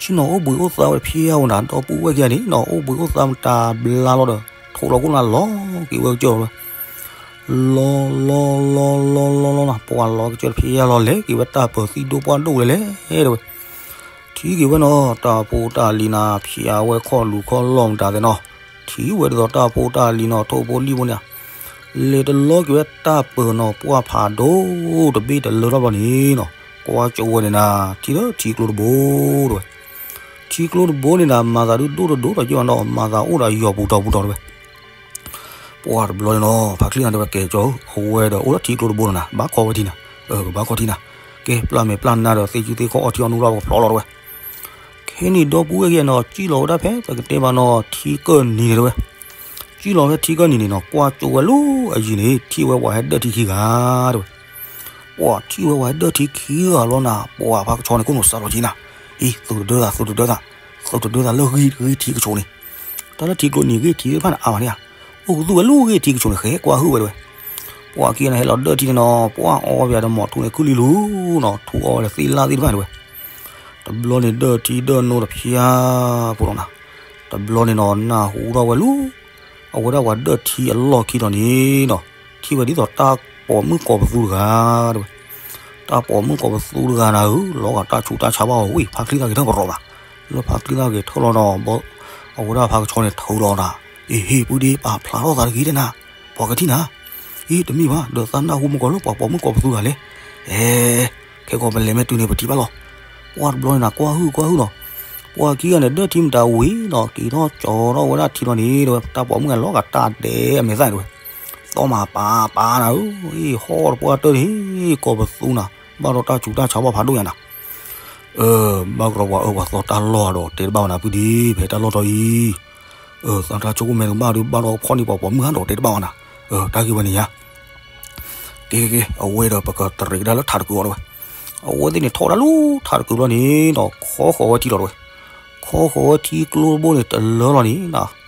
ဆ့ၣ်နီၤအိၣ်ဘှံးအိၣ်သါဝဲဖျဲဝဲနၤ ဒီပုၢ်ဝဲၢ်ခံဂၤန့ၣ်နီၤ အိၣ်ဘှံးအိၣ်သါမတၤဘျါလီၤဒီး ထိးလီၤကိၣ်နၤလီၤက့ၤဝဲကစၢၢ်ဝဲ လီၤလီၤလီၤလီၤလီၤလီၤလီၤနၤ ပှၤလီၤကစၢၢ်တဖျဲလီၤလဲၤက့ၤဝဲတၢ်ပၢၤသံၣ်ဒိၣ်ပှၢ်ဒိၣ်ဝဲလဲၣ်တဲဝဲ. ထံၣ်က့ၤဝဲနီၤ တၢ်ဖိတၢ်လံၤနၤ ဖျါဝဲခီၣ်လူၤခီၣ်လီၢ်မတၤသ့ၣ်နီၤ, ထံၣ်ဝဲဒ်သိးတၢ်ဖိတၢ်လံၤနီၤ ထိၣ်ဖိလံၣ်ဖိန့ၣ် လဲၤတလီက့ၤဝဲတၢ်ပၢၤနီၤပှၢ်ဖးဒိၣ်တဘ့ၣ်တလၢထီၣ်ဘျီန့ၣ်နီၤ ကွၢ်ကၠိဝဲန့ၣ်နၤ ထံၣ်လၢထံကျိတဘိတဲဝဲ. ထံကျိတဘိန့ၣ်နၤ မၤသးဒုးဒိၣ်တဒိၣ်ဒီးက့ၤဝဲနီၤ မၤသးအိၣ်ဒီးယီၤပူၤတီၤပူၤတီၤတဲဝဲ. ပှၤတဘျီန့ၣ်နီၤ ဖါချံနၤတဲဝဲကဲကၠီဧၢ အဝဲဒီးအိၣ်လၢထံကျိတဘိလီၤနၤ ဘၣ်ခီဝဲထံနၤ, ကဘၣ်ခီထံနၤ, ကဲပျၢ်မဲာ်ပျၢ်နါဒီးသ့ၣ်ကူသ့ၣ်ခီၣ်အီထံအီနိလီၤပကဖျီလီၤတဲဝဲ. ခဲန့ၣ်ဒီပုၢ်ဝဲၢ်ခံဂၤနီၤ စံၣ်လီၤဝဲဒၣ်ဖဲပကတဲမးနီၤ ထံကၢၢ်နံၤန့ၣ်တဲဝဲ. စံၣ်လီၤဖဲထံကၢၢ်နံၤန့ၣ်နီၤ ကွၢ်ကၠိဝဲလၢအယံၤန့ၣ် ထံၣ်ဝဲပှၤဟဲဒၢၣ်ထံခံဂၤတဲဝဲ. ပှၤထံၣ်ဝဲပှၤဟဲဒၢၣ်ထံခံဂၤလီၤနၤ ပှၤဖါကဆီန့ၣ် ကိးနီၢ်စးထီၣ်က့နၤ, အံၤ သုးတဒၢသး သုးတဒၢသး, သုးတဒၢသးလၢဂ့ၢ်ထံကဆိးန့ၣ်, တၢ်လၢထံကျိနံၤဂ့ၢ်ထံသ့ၣ်တဖၣ်န့ၣ်အါမးန့ၣ်ဧါ, အိၣ်ကသူၣ်ဝဲလၢဂ့ၢ်ထံကဆိးန့ၣ် ဃဲကွၢ်ဟုၣ်ဝဲတဲဝဲ. ပှၤခံဂၤန့ၣ်ဟဲလီၤဒၢၣ်ထံန့ၣ်နီၤ ပှၤအီဝဲဒီးမီၤထူန့ၣ် ခုၣ်လံလူၤနီၤ ထူအီဝဲဒီးသ့ၣ်လၣ်သ့ၣ်တဖၣ်တဲဝဲ. တဘျီန့ၣ်ဒၢၣ်ထံဒၢၣ်နိတဖျါဖိလီၤနၤ, တဘျီန့ၣ်နီၤ နၢ်ဟူထီၣ်ဝဲလူၤ အဝဲဒၣ်ပှၤဒၢၣ်ထံအလီၢ်ခံဒီးန့ၣ်နီၤ ထံၣ်ဝဲဒ်သိးတၢ်ပိာ်မုၣ်ကိးပသူတဂၤတဲဝဲ. တၢ်ပိာ်မုၣ်ကိးပသူတဂၤနၤဧၢ လီၤဂာ်တၢ်ဆူးတၢ်ဆါဘၣ်ဝဲ ဖါချံတၢ်ဂ့ၤထီၣ်ကရီးဘၣ်, လၢဖါချံတၢ်ဂ့ၤထီၣ်လီၤဒီး အဝဲဒၣ်ဖါကဆီန့ၣ်ထုးလီၤနၤ, အ့ဟ့ၣ်ပုၢ်ဒ့ ပာ်ဖျါထီၣ်သးတဂ့ၤတဲနၤ, ပှၤကထံၣ်နၤ, အ့တမ့ၢ်ဘၣ် ဒီးသးနၢ်ဟူမ့ၢ်ကီးလၢပှၤပိာ်မုၣ်ကိးပသူတဂၤလဲၣ်, အဲ ခဲကီးပလဲၤမ့ၢ်တုၤန့ၣ် ပထံၣ်ဘၣ်လီၤ. ပှၤတဘျီန့ၣ်နၤ ကွၢ်ဟုၣ်ကွၢ်ဟုၣ်နီၤ, ပှၤခံဂၤန့ၣ် ဒၢၣ်ထံမတၤဝံၤနီၤ က့ၤထီၣ်ကၠီထီၣ်ဝဲဒၣ်ထံလီၤန့ၣ်တဲဝဲ တၢ်ပိာ်မုၣ်ဂၤလီၤဂာ်တၢ်ဒဲးအမဲာ်သၣ်တဲဝဲ, သီမးပာ်ပာ်နၤဧၢ, အ့ဟီၣ်တပှၢ်တၢၢ်န့ၣ် ကိးပသူနၤ, ဘၣ်ဒီးတၢ်ဆူးတၢ်ဆါဘၣ်ဖးဒိၣ်ညါနၤ အၢ ဘၣ်ကရီပှၤအၢပှၤသီတၢ်လီၢ်ဒီးတဲတဘၣ်ဝဲနၤ ပုၢ်ဒ့ ဖဲတၢ်လီၢ်တီၤအံၤ, အၢ သးတၢ်ဆိကမိၣ်မဲာ်တဘၣ်ဒီး ဘၣ်ဒီးဖီၣ်န့ၢ်ပှၤပိာ်မုၣ်ဧါဒီး တဲတဘၣ်ဝဲနၤ, အၢ တၢ်ဂ့ၢ်ဝဲန့ၣ်ယါ, က့ၤက့ၤက့ၤ အဝဲဒီးပကတရံးကဒါလၢထးတကုာ်အီၤတဲဝဲ, အဝဲသ့ၣ်န့ၣ်ထီၣ်ဝဲဒၣ်လၢထးတကုာ်ဘျီန့ၣ်ဒီး ခီဃီၤဝဲထံလီၤတဲဝဲ, ခီဃီၤဝဲထံကျိတဘိန့ၣ်တလၢလီၤန့ၣ်နၤ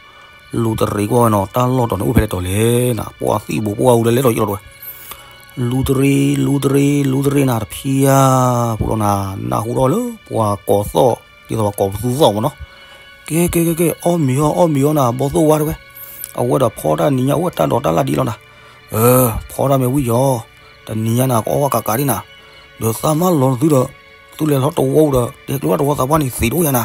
လူၤတရံးကွၢ်ဝဲနီၤ တၢ်လီၢ်တီၤန့ၣ်အိၣ်ဖဲလဲၣ်တီၤလဲၣ်နၤ ပှၤသံၣ်ဘိပှၢ်အူလၢလဲၤထီၣ်ယံာ်လီၤတဲဝဲ, လူၤတရံး လူၤတရံး လူၤတရံးနၤတဖျါ, ပူၤလီၤနၤ နၢ်ဟူထီၣ်လၢပှၤကိးသီၣ် ဒ်သိးပှၤကိးပသူသီၣ်မးနီၤ, ကဲကဲကဲကဲ အီၣ်မ့ၤအီၣ် အီၣ်မ့ၤအီၣ်နၤ ဘီသိၣ်ဝါတဲဝဲ, အဝဲဒီးဖီတၢ်နံၤညါအိၣ်ဝဲတၢ်ဒိးတၢ်လၢ်ဒ်လီၤနၤ, အၢ ဖီတၢ်မ့ၢ်ဝံၣ်ယီၤ, တနံၤညါနၤ ကအီၣ်ဝဲကးကးဒ်နၤ, ဒီးသးမၤလီၤနသုဒီး သုလဲၤလီၤတဝီပူၤဒီး တဲကျိဘၣ်တဝီသးပှၢ်န့ၣ် သံးတအိၣ်ယၤနၤ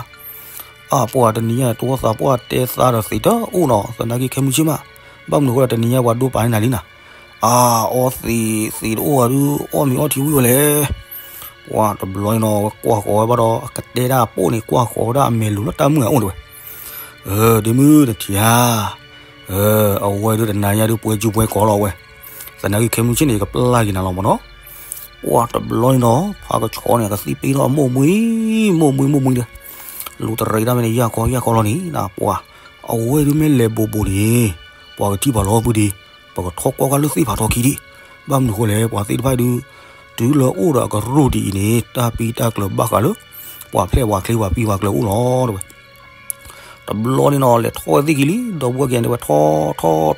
အပှၤတနံၤညါတဝီသးပှၢ်တဲသးဒီးသံးတအိၣ်နီၤ သနာ်က့ခဲမုၢ်ဆ့ၣ်မး, ဘၣ်မနုၤအဃိဒီးတနံၤညါပှၤဒိပာ်န့ၢ်နၤလံနၤ, အအီသံး သံးတအိၣ်အဒုး အီၣ်မ့ၤအီထံဝံၣ်ဝဲလဲၣ်, ပှၤတဘျီန့ၣ်နီၤ ဝဲကွၢ်ဃီၤဝဲဘၣ်ဒီး အကတဲဒၣ်အပိၣ်န့ၣ် ကွၢ်ဃီၤဝဲဒၣ်အမဲာ်လိၤလၢတၢ်မုၢ်အအိၣ်တဲဝဲ, ဒ့မုၣ်တထံၣ်ဧါ, အဝဲဒုးတနၤညါဒုးပှဲၤကူပှဲၤကီလီၤဝဲ, သနာ်က့ခဲမုၢ်ဆ့ၣ်န့ၣ် ယကပျၢ်က့ၤနၤလီၤမးနီၤ ပှၤတဘျီန့ၣ်နီၤ ဖါကဆီန့ၣ် ကသံၣ်ပ့ထီၣ်မိၢ်မှံ မိၢ်မှံ မိၢ်မှံဒီး လူၤတရံးတၢ်မ့ၢ်န့ၣ် ယၢ်ကီယၢ်ကီလီၤန့ၣ် ပှၤ အဝဲဒုးမ့ၢ်လဲၤဘိးဘိးန့ၣ် ပှၤကထံၣ်ပှၤလီၤပုၢ်ဒ့, ပကထီၣ်ကွၢ်ကွၢ်လၢသ့ၣ်ဖးထီခံဒံး, ဘၣ်မနုၤဃိလဲၣ် ပှၤသ့ၣ်တဖၣ်ဒုး တုၤလၢအိၣ်ဒီးအကရူၢ်ဒ်အံၤန့ၣ် တၢ်ပံတၢ်ကျၢၤဘၣ်ဃးလၢ ပှၤဖျဲၣ်ပှၤချ့ပှၤပံပှၤကျၢၤအိၣ်လီၤတဲဝဲ တဘျီန့ၣ်နီၤ လဲၤထီၣ်ဝဲသ့ၣ်ခံလံ ဒီပုၢ်ဝဲၢ်ခံဂၤန့ၣ်ဝဲ ထီၣ်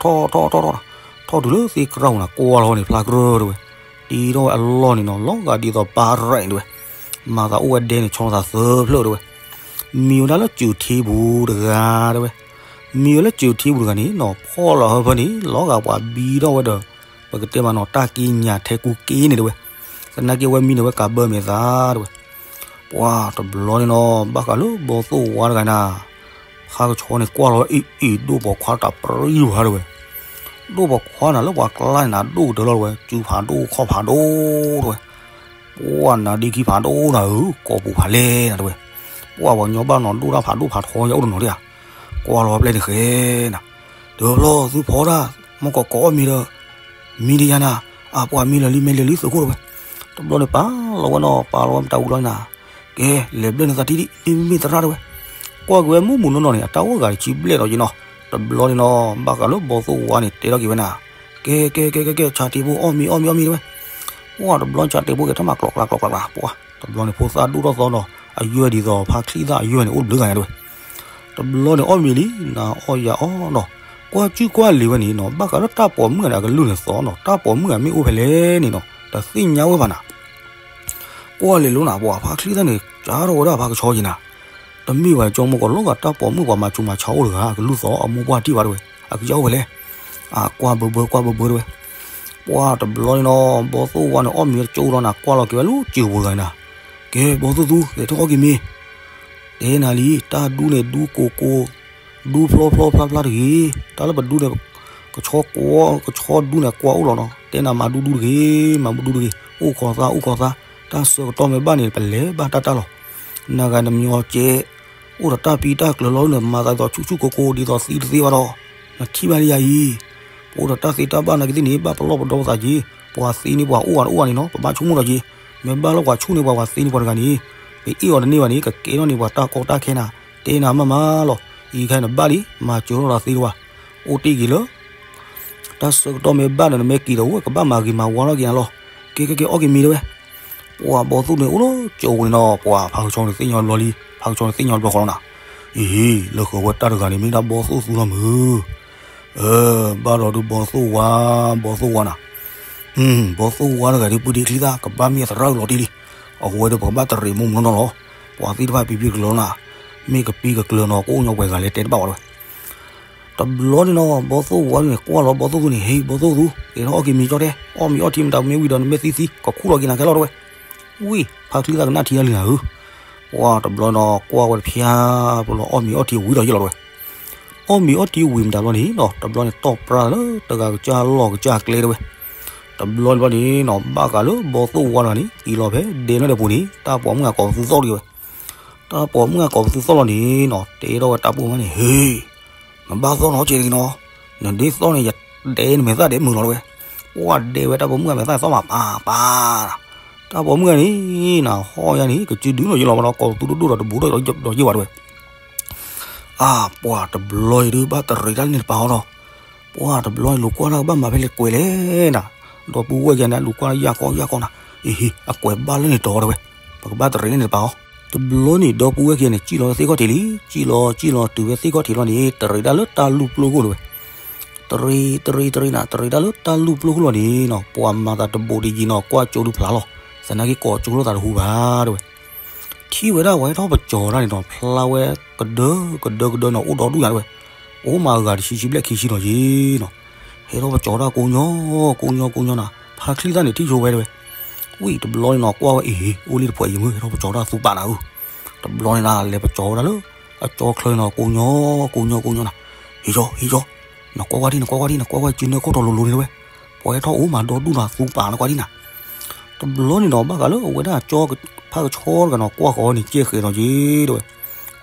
ထီၣ်ထီၣ်ထီၣ်ထီၣ်, ထီၣ်တုၤလၢသ့ၣ်ကြၢးပူၤန့ၣ် ကွၢ်လီၤန့ၣ် ဖျါကြၢးတဲဝဲ, တ့ထီၣ်ဝဲအလီၢ်န့ၣ်နီၤ လီၤဂာ်ဒ်သိးပၢ်ရဲၣ်န့ၣ်တဲဝဲ, မၤသးအိၣ်ဝဲဒဲန့ၣ် ဆီသးသၢဖျၢၣ်တဲဝဲ, မံၤဝဲဒၣ်လၢစူၤထံပူၤတဂၤတဲဝဲ, မံၤဝဲလၢစူၤထံပူၤတဂၤန့ၣ်နီၤ ဖီၣ်လီၤဟၢဖၢန့ၣ် လီၤဂာ်ပှၤဘံထီၣ်ဝဲဒီး ပကတဲမးနီၤ တၢ်က့ညါထဲကူက့န့ၣ်တဲဝဲ, သနာ်က့ဝဲမံန့ၣ်ဝဲကးဘၢမဲာ်သးတဲဝဲ ပှၤတဘျီန့ၣ်နီၤ ဘၣ်ဃးလၢဘီသိၣ်ဝါတဂၤနၤ, ဖါကဆီန့ၣ်ကွၢ်လီၤအံၤအံၤ ဒိၣ်ပိာ်ခွါတၢ်ပြံဝဲတဲဝဲ, ဒိၣ်ပိာ်ခွါနၤလၢပှၤကျါန့ၣ်နၤ ဒိၣ်ကတၢၢ်လီၤတဲဝဲ စုဖးဒိၣ်ခီၣ်ဖးဒိၣ်တဲဝဲ, ပှၤနၤဒ့ခံဖးဒိၣ်နၤဧၢ ကိာ်ပူၤဖးလဲၢ်နၤတဲဝဲ, ပှၤပှၤကညီဘၣ်နီၤဒိၣ်တၢ်ဖးဒိၣ်ဖးထီယအိၣ်တနီၤဒံးဧါ, ကွၢ်လီၤပျဲၢ်န့ၣ်ဃဲနၤ, တဘျီသုဖီဒၣ် မ့ၢ်ကီးကိးအီၣ်မ့ၤဒီး မံတယၤနၤ, အပှၤမံလၢာ်လံ မ့ၢ်လၢာ်လံသုးခိၣ်တဲဝဲ, တဘျီန့ၣ်ပာ် လီၤဝဲနီၤ ပာ်လီၤဝဲမတၤဝံၤလီၤန့ၣ်နၤ, ကဲ လဲၤဘျၢၣ်န့ၢ်သးထံၣ်ဒံး မ့ၢ်မ့ၢ်သရၣ်တဲဝဲ, ကွၢ်က့ၤဝဲမုၢ်မုၢ်နီၢ်နီၢ်န့ၣ် အတၢ်အိၣ်ဂၤတဆံဘျဲၣ်ဒီးက့ၤနီၤ, တဘျီန့ၣ်နီၤ ဘၣ်ဃးလၢဘီသိၣ်ဝါန့ၣ် တဲထီၣ်က့ၤဝဲနၤ, ကဲ ကဲ ကဲ ကဲ ကဲ ဆါတ့ဖိ အီၣ်မ့ၤ အီၣ်မ့ၤ အီၣ်မ့ၤတဲဝဲ, ပှၢ်တဘျီဆါတ့ဖိက့ၤထီၣ်မးကျီးကျါကျီးကျါကျါ ပှၢ် တဘျီန့ၣ်ဖိသၣ်ဒိၣ်ထီၣ်သီနီၤ အယွဲၢ်ဒ်သိးဖါချံသၣ်အယွဲၢ်န့ၣ် အိၣ်တဘျုးဂၤညါတဲဝဲ တဘျီန့ၣ်အီၣ်မ့ၤလံ နၤအီၣ်ယၤအီၣ်နီၤ, ကွၢ်စုကွၢ်လံၤဝဲန့ၣ်နီၤ ဘၣ်ဃးလၢတၢ်ပိာ်မုၣ်ဂၤန့ၣ် အကလုၢ်န့ၣ်သီနီၤ တၢ်ပိာ်မုၣ်ဂၤမ့ၢ်အိၣ်ဖဲလဲၣ်န့ၣ်နီၤ တသ့ၣ်ညါဝဲဘၣ်နၤ, ကွၢ်လဲၤလိနၤ ပှၤဖါချံသၣ်န့ၣ် ကၢထီၣ်ဝဲဒၣ်ဖါကဆှီက့ၤနၤ, တမ့ၢ်ဘၣ်ကၠီမိၢ်ကီးလီၤဂာ် တၢ်ပိာ်မုၣ်ပှၤမၤဆူးမၤဆါအိၣ်တဂၤ အကလုၢ်သီအမိၢ်ပှၢ်တံၢ်ဘၣ်တဲဝဲ, အကစၢ်အိၣ်ဖဲလဲၣ်, အကွၢ်ဘၢဘၢကွၢ်ဘၢဘၢတဲဝဲ, ပှၢ်တဘျီန့ၣ်နီၤ ဘီသိၣ်ဝါန့ၣ် အီၣ်မ့ၤတကၠိလီၤနၤ ကွၢ်လီၤက့ၤဝဲလၢစၢၤပူၤတဂၤန့ၣ်နၤ, ကဲ ဘီသိၣ်သူ ကဲထီၣ်အီၣ်က့ၤမ့ၤ တဲနၤလံ တၢ်ဒူန့ၣ်ဒူကိၢ်ကိၢ်, ဒူဖျီဖျီဖျါဖျါတဂ့ၤ, တၢ်လၢပဒူန့ၣ် ကဆီကွီ ကဆီဒူန့ၣ်ကွၢ်အိၣ်လီၤနီၤ တဲနၤမၤဒူဒူတဂ့ၤ, မၤဒူဒူတဂ့ၤ, အိၣ်ခိးသး အိၣ်ခိးသး, တၢ်ဆၢကတီၢ်မ့ၢ်ဘၣ်န့ၣ် ပလဲၤဘၣ်တၢ်တၢ်လီၤ, နဂၤနမညီကဲ အိၣ်ဒီးတၢ်ပံတၢ်ကျၢၤလီၤန့ၣ် မၤသးဒ်သိးဆူၣ်ဆူၣ်ကိၢ်ကိၢ်ဒ်သိးသံတသ့ဘၣ်ဒီး, နထံၣ်ဘၣ်လံယၤအံၤ, ပအိၣ်ဒီးတၢ်သ့တၢ်ဘၣ်နာ်က့သ့ၣ်န့ၣ် ဘၣ်ပလီၢ်ပဒီပသးက့ၤ, ပှၤသ့န့ၢ်ပှၤအိၣ်ဂၤတအိၣ်ဂၤန့ၣ်နီၤ ပဘၣ်ဆိကမိၣ်ဒီးက့ၤ, မ့ၢ်ဘၣ်လၢပှၤဆိၣ်န့ၢ်ပှၤ ပှၤသ့န့ၢ်ပှၤတဂၤန့ၣ်, ပအ့ၣ်အီၤတန့ၢ်ဘၣ်န့ၣ် ကကဲထီၣ်န့ၢ်ပှၤတၢ်ကီတၢ်ခဲနၤ, တဲနၤမးမးလီၤ, အံၤခဲအံၤနဘၣ်လံ မၤစၢၤထီၣ်ဒီးသ့တဝဲ, အိၣ်တ့ၢ်က့ၤလၢ တၢ်ဆၢကတီၢ်မ့ၢ်ဘၣ်ဒီး နမ့ၢ်က့ၤဒီးဝဲ ကဘၣ်မၤဂ့ၤမၤဝါထီၣ်က့ၤနၤလီၤ, ကဲကဲကဲ အီၣ်က့ၤမ့ၤတဲဝဲ, ပှၤဘီသိၣ်န့ၣ်အိၣ်လၢကၠိန့ၣ်နီၤ ပှၤဖါကဆီန့ၣ်သ့ၣ်ညါဘျီလံ ဖါကဆီန့ၣ်သ့ၣ်ညါဘျီဃီလီၤနၤ, အံၤ လၢဃုာ်ဝဲတၢ်တဂၤန့ၣ် မ့ၢ်ဒၣ်ဘီသိၣ်သူလီၤမုၢ် ဘၣ်ဒီးဒုးဘီသိၣ်ဝါ ဘီသိၣ်ဝါနၤ, ဘီသိၣ်ဝါတဂၤဒ်ပုၢ်ဒ့ချံသၣ် ကဘၣ်မ့ၢ်အသရၣ်လီၤတံၢ်လံ, အဝဲဒီးပကဘၣ်တရံးမိၢ်မုၢ်နီၢ်နီၢ်လီၤ, ပှၤသ့ၣ်တဖၣ်ပံပံကကျၢၤလီၤနၤ, မ့ၢ်ကပံကကျၢၤနီၤ ကအိၣ်ညီပှဲၤဂၤလဲၣ်တဲတဘၣ်ဝဲတဲဝဲ တဘျီန့ၣ်နီၤ ဘီသိၣ်ဝါန့ၣ် ကွၢ်လီၤဘီသိၣ်သူန့ၣ် ဟ့ ဘီသိၣ်သူ ကဲထီၣ်အီၣ်က့ၤမ့ၤကၠီတဲ, အီၣ်မ့ၤအီထံမတၤမ့ၢ်ဝံၤဒီး နမ့ၢ်သံသံ ကခူၣ်လီၤက့ၤနၤခဲလီၤတဲဝဲ, ဝံၤ ဖါချံသၣ်ကနၣ်ထံလၢလံနၤဧၢ, ပှၤတဘျီနီၤ ကွၢ်ဝဲတဖျါ ပလီၤအီၣ်မ့ၤအီထံဝံၤဒီးယလီၤတဲဝဲ အီၣ်မ့ၤအီထံဝံၤမတၤဘျီန့ၣ်နီၤ တဘျီန့ၣ်တီၢ်ပြၢလၢတဂၤကစၢ်လီၢ်ကစၢ်ကျဲတဲဝဲ, တဘျီန့ၣ်ဘျီန့ၣ်နီၤ ဘၣ်ဃးလၢဘီသိၣ်ဝါတဂၤန့ၣ် က့ၤလီၤဖဲဒဲန့ၣ်ဒီးပူၤန့ၣ် တၢ်ပိာ်မုၣ်ဂၤကိးပသူသီၣ်လီၤတဲဝဲ, တၢ်ပိာ်မုၣ်ဂၤကိးပသူသီၣ်လီၤန့ၣ်နီၤ တဲထီၣ်ဝဲတၢ်ပိာ်မုၣ်န့ၣ် ဟ့ နဘၣ်သီၣ်နီၤကဲက့ၤနီၤ, နဒ်သီၣ်န့ၣ် ယဒဲနမဲာ်သၣ်ဒဲးမုာ်လီၤတဲဝဲ, ပှၤဒဲဝဲတၢ်ပိာ်မုၣ်ဂၤမဲာ်သၣ်သီၣ်မးပၢ်ပၢ် တၢ်ပိာ်မုၣ်ဂၤန့ၣ် နဟီၣ်ယၤန့ၣ် ကစုဒုနီၤယလီၤဘၣ်ဒီး ကိးပသူဒိၣ်ဒိၣ်ဒီးတဘူးဒီးယဝဲတဲဝဲ, အါ ပှၤတဘျီအံၤဒုးဘၣ်တရံးတၢ်န့ၣ်တပၤအီၤဒီး, ပှၤတဘျီအံၤလူၤကွၢ်တၢ်ကဘၣ်မၤဖဲလဲၣ်ကွဲးလဲၣ်နၤ, ဒီပုၢ်ဝဲၢ်ခံဂၤန့ၣ် လူၤကွၢ်တၢ်ယၢ်ကီယၢ်ကီနၤ, အ့ဟ့ အကွဲးဘၣ်လၢန့ၣ်တီတဲဝဲ, ပကဘၣ်တရံးန့ၣ်တပၤအီၤ, တဘျီန့ၣ် ဒီပုၢ်ဝဲၢ်ခံဂၤန့ၣ် စံၣ်လီၤသ့ၣ်ခီၣ်ထံးလံ, စံၣ်လီၤစံၣ်လီၤတုၤဝဲသ့ၣ်ခီၣ်ထံးလီၤန့ၣ် တရံးတၢ်လၢတၢ်လူၢ်ပျိၢ်ခိၣ်တဲဝဲ တရံး တရံး တရံးနၤ တရံးတၢ်လၢတၢ်လူၢ်ပျိၢ်ခိၣ်လီၤန့ၣ်နီၤ ပှၤမၤသးတဘူးဒံးက့ၤနီၤ ကွၢ်ကၠိဒုဖျါလီၤ, သနာ်က့ကိးကၠိလိာ်သးတဟူဘၣ်တဲဝဲ, ထံၣ်ဝဲဒၣ်ပှၤဟဲထီၣ်ပကၠီၤတၢ်န့ၣ်နီၤ ဖျါဝဲကဒၢကဒၢကဒၢနီၤ အိၣ်ဒီဒူၣ်ညါတဲဝဲ, အိၣ်မးဂၤတဆံဆံဘျဲၣ်ခံဆံနီၤယ့ၤနီၤ, ဟဲထီၣ်ပကၠီၤတၢ်ကိးညီ ကိးညီကိးညီနၤ ဖါချံသၣ်န့ၣ်ထံၣ်ဆိဝဲတဲဝဲ, ဝံၤတဘျီန့ၣ်နီၤ ကွၢ်ဝဲအ့ၣ် အိၣ်လံတဖှဲးအံၤမုၢ် ဟဲထီၣ်ပကၠီၤတၢ်သူပာ်နၤဧၢ, တဘျီန့ၣ်နၤ လဲၤပကၠီၤဝဲဒၣ်လၢ အကၠီချၢနီၤ ကိးညီ ကိးညီကိးညီနၤ, ဟ့ၣ်ယီၤ ဟ့ၣ်ယီၤ, နကွၢ်ကွၢ်ဒံး နကွၢ်ကွၢ်ဒံး နကွၢ်ကွၢ်စုနၢခိၣ်ထီၣ်လိၤလိၤန့ၣ်တဲဝဲ, ပှၤဟဲထီၣ်အိၣ်မးဒီဒူၣ်နၤ သူပာ်နကွၢ်ဒံးနၤ, တဘျီန့ၣ်နီၤ ဘၣ်ဃးလၢအဝဲဒၣ်ကၠီ ဖါကဆီတဂၤနီၤ ကွၢ်ဃီန့ၣ် ကဲဃဲၤနီၤက့ၤတဲဝဲ,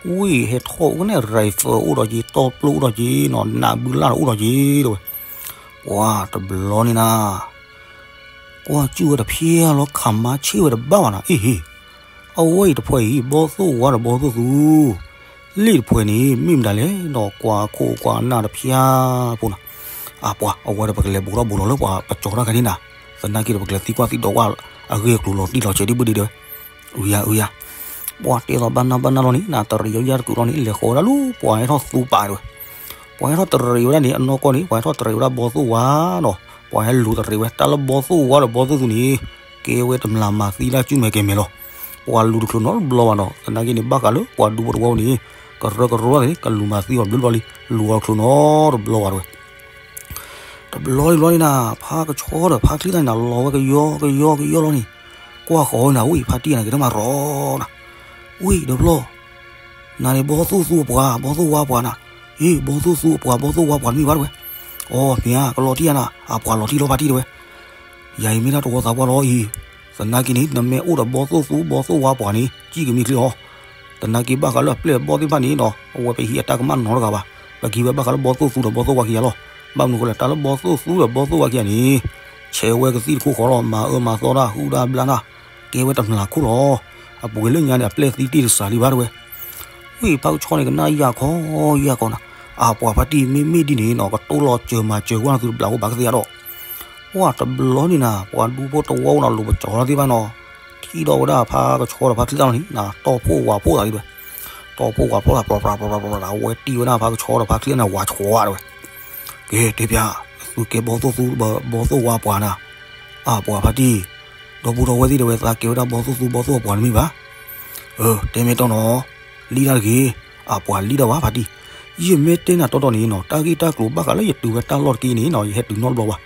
ဝံၤဟဲထီၣ်အိၣ်ကနဲၣ် ရံးဖၢၣ် အိၣ်ဒီးက့ၤ တီၢ်ပျိၢ်အိၣ်ဒီးက့ၤနီၤ နးဘုလၢ်အိၣ်ဒီးက့ၤတဲဝဲ, ပှၤတဘျီန့ၣ်နၤ ကွၢ်စုၣ်ဝဲတဖျါလီၤ ခးမါဆ့ၣ်ဝဲတဘၣ်ဘၣ်နၤ အ့ၣ်ဟ့ၣ်, အဝဲအံၤတဖှဲးအံၤ ဘီသိၣ်ဝါဒီးဘီသိၣ်သူ, လံာ်တဖှဲးန့ၣ် မ့ၢ်မတၤလဲၣ်နီၤ ကွၢ်ခိၣ်ကွၢ်နၢ်တဖျါဖိနၤ, အပှၤ အဝဲဒီးပကလဲၤဘူးထီၣ်ဘူးလီၤလၢပှၤပကၠီၤတၢ်ခဲန့ၣ်နၤ, သနာ်က့ဒီးပကလဲၤသံကွၢ်သံဒိးကွၢ် အဂ့ၢ်အကျိၤလီၤတံၢ်လီၤဆဲးဒ်ဘၣ်ဒ်တဲဝဲ, အုယၤ အုယၤ, ပှၤတဲလီၤဘၣ်နၢ်ဘၣ်နၢ်လီၤန့ၣ် နတရံးယီၤယၤတကုာ်လီၤန့ၣ် လဲၤဃီၤဝဲဒၣ်လၢပှၤဟဲထီၣ်သူပာ်တဲဝဲ, ပှၤဟဲထီၣ်တရံးဝဲဒၣ်န့ၣ် အနီၢ်ကီၢ်န့ၣ် ပှၤဟဲထီၣ်တရံးဝဲဒၣ်ဘီသိၣ်ဝါနီၤ, ပှၤဟဲလူၤတရံးဝဲ တၢ်လၢဘီသိၣ်ဝါဒီးဘီသိၣ်သူန့ၣ် ကဲဝဲတမျၢ်မၤသံတၢ်စုမဲာ်ကဲမဲာ်လီၤ, ပှၤလူၤတချုးနီတဘျီဘၣ်နီၤ သနာ်က့န့ၣ် ဘၣ်ဃးလၢပှၤဒူဖိတဝီန့ၣ် ကရၢကရိန့ၣ် ကလူၤမၤသံအီၤဘျုးဘျီလံ, လူၤအီၤတချုးနီတဘျီဘၣ်တဲဝဲ တဘျီတဘျီန့ၣ်နၤ ဖါကဆီဒီးဖါချံသၣ်န့ၣ်နၤ လီၤဝဲကယီကယီကယီလီၤန့ၣ်, ကွၢ်ဃီၤဝဲနၤ ဝံၤဖါတံၢ်ယၤနၤ က့ၤထီၣ်မၤရီနၤ, ဝံၤတဘျီ နၤန့ၣ် ဘီသိၣ်သူအပှၤ ဘီသိၣ်ဝါပှၤနၤ, အ့ ဘီသိၣ်သူအပှၤ ဘီသိၣ်ဝါပှၤမ့ၢ်ဘၣ်တဲဝဲ, အီ မ့ၢ်ဧါ ကလီၤတံၢ်ယၤနၤ, အပှၤလီၤတံၢ်လီၤဖါတံၢ်တဲဝဲ ယၤအံၤမ့ၢ်ဒၣ်တဝီသးပှၢ်လီၤအံၤ, သနာ်က့န့ၣ် နမ့ၢ်အိၣ်ဒီးဘီသိၣ်သူ ဘီသိၣ်ဝါပှၤန့ၣ် စံၣ်ကမံၤချ့အီၤ, သနာ်က့ဘၣ်ဃးလၢအပျဲၢ်အဘီၣ်သ့ၣ်တဖၣ်န့ၣ်နီၤ အဝဲပဟံးအတၢ်ကမၣ်နီတဂၤဘၣ်, ပကဟံးဝဲဘၣ်ဃးလၢဘီသိၣ်သူဒီးဘီသိၣ်ဝါခံဂၤလီၤ, ဘၣ်မနုၤအဃိလဲၣ် တၢ်လၢဘီသိၣ်သူဒီးဘီသိၣ်ဝါခံဂၤန့ၣ် ဆဲးဝဲကသံၣ်တခိၣ်ဃီလီၤ မၤအၢမၤသီတၢ် ဟုၣ်တၢ်ဘျၣ်တၢ် ကဲဝဲတမျးခိၣ်လီၤ. အပူၤကွံာ်လၢညါန့ၣ် အပျဲၢ်သံတ့ၢ်တစှၤလံဘၣ်တဲဝဲ. ဝံၢ်ဖါကဆှီန့ၣ် ကနၣ်ယၢ်ခီယၢ်ခီနၤ, အပှၤဖါတံၢ် မ့မ့ၢ်ဒ်န့ၣ်နီၤ ကတိၢ်လီၤစၢၤမၤစၢၤကွၢ်နၤသုတဘျးအိၣ်ဘၣ်ကသ့ၣ်ညါဒီး ပှၢ်တဘျီန့ၣ်နၤ ပှၤဒူဖိတဝီအိၣ်နီၤ လိၤပကၠီၤလီၤသ့ၣ်တဖၣ်နီၤ, ထံၣ်ဒီးဝဲဒၣ်ဖါကဆှီဒီးဖါချံသၣ်လီၤန့ၣ်နၤ တီၢ်ဖှိၣ်ဝးဖှိၣ်သးလံတဲဝဲ. တီၢ်ဖှိၣ်ဝးဖှိၣ်သး ပြၤပြၤပြၤပြၤပြၤ အဝဲတ့ၢ်ဝဲဒၣ်ဖါကဆှီဒီးဖါချံသၣ်န့ၣ် ဝးဆှီတဲဝဲ. ကဲ တဲပျး, သုကဲဘီသိၣ်သူ ဘီသိၣ်ဝါပှၤနၤ, အပှၤဖါတံၢ်, ဒီပုၢ်ဒီဝဲၢ်သ့ၣ်တဲဝဲ သးကဲဝဲဒၣ်ဘီသိၣ်သူဘီသိၣ်ဝါပှၤတမ့ၢ်ဘၣ်. အၢ တဲမ့ၢ်တီနီၤ, လံၣ်တၢ်တဂ့ၤ, အပှၤလံၣ်တၢ်ဝဲဖါတံၢ်, ယမ့ၢ်တဲနၤတီတီန့ၣ်နီၤ တၢ်ဂ့ၢ်တၢ်ကျိၤဘၣ်ဃးလၢယတုၤဝဲတၢ်လီၢ်တက့ၢ်န့ၣ်နီၤ ယဟဲတုၤနီတဘျီဘၣ်.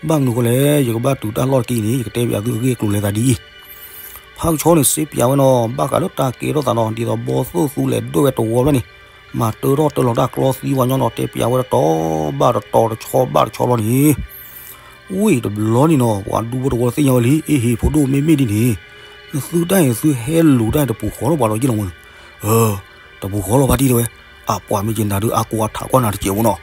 ဘၣ်မနုၤဃိလဲၣ် ယကဘၣ်တုၤတၢ်လီၢ်တက့ၢ်အံၤန့ၣ် ယကတဲပျးသုအဂ့ၢ်အကျိၤလဲၤသးဒ်အံၤ. ဖါကဆှီန့ၣ်စံးပျးဝဲနီၤ ဘၣ်ဃးလၢတၢ်ကဲထီၣ်သးနီၤ ဒ်သိးဘီသိၣ်သူလဲၤဒွဲၣ်ဝဲတဝီဖျၢၣ်န့ၣ်, မၤတၢထီၣ်တၢလီၤတၢ်ကျီသံဝဲညီနီၤ တဲပျးဝဲတတီၤဘၣ်တတီၤ တဆီဘၣ်တဆီလီၤန့ၣ် ဝံၤတဘျီန့ၣ်နီၤ ပှၤဒူဖိတဝီသ့ၣ်ညါဝဲလံ အ့ဟ့ၣ် ဖိဒိၣ်မ့မ့ၢ်ဒ်န့ၣ်, နသုတၢ်အံၤ နသုဟဲလူၤတၢ်အံၤ တပူၤဃီလီၤပှၤဒီးယ့ၢ်လီၤမး. အၢ တပူၤဃီလီၤဖါတံၢ်တဲဝဲ, အပှၤမ့ၢ်ကနၤဒုးအါကိးအထးကွၢ်နၤတစဲးဖိနီၤ.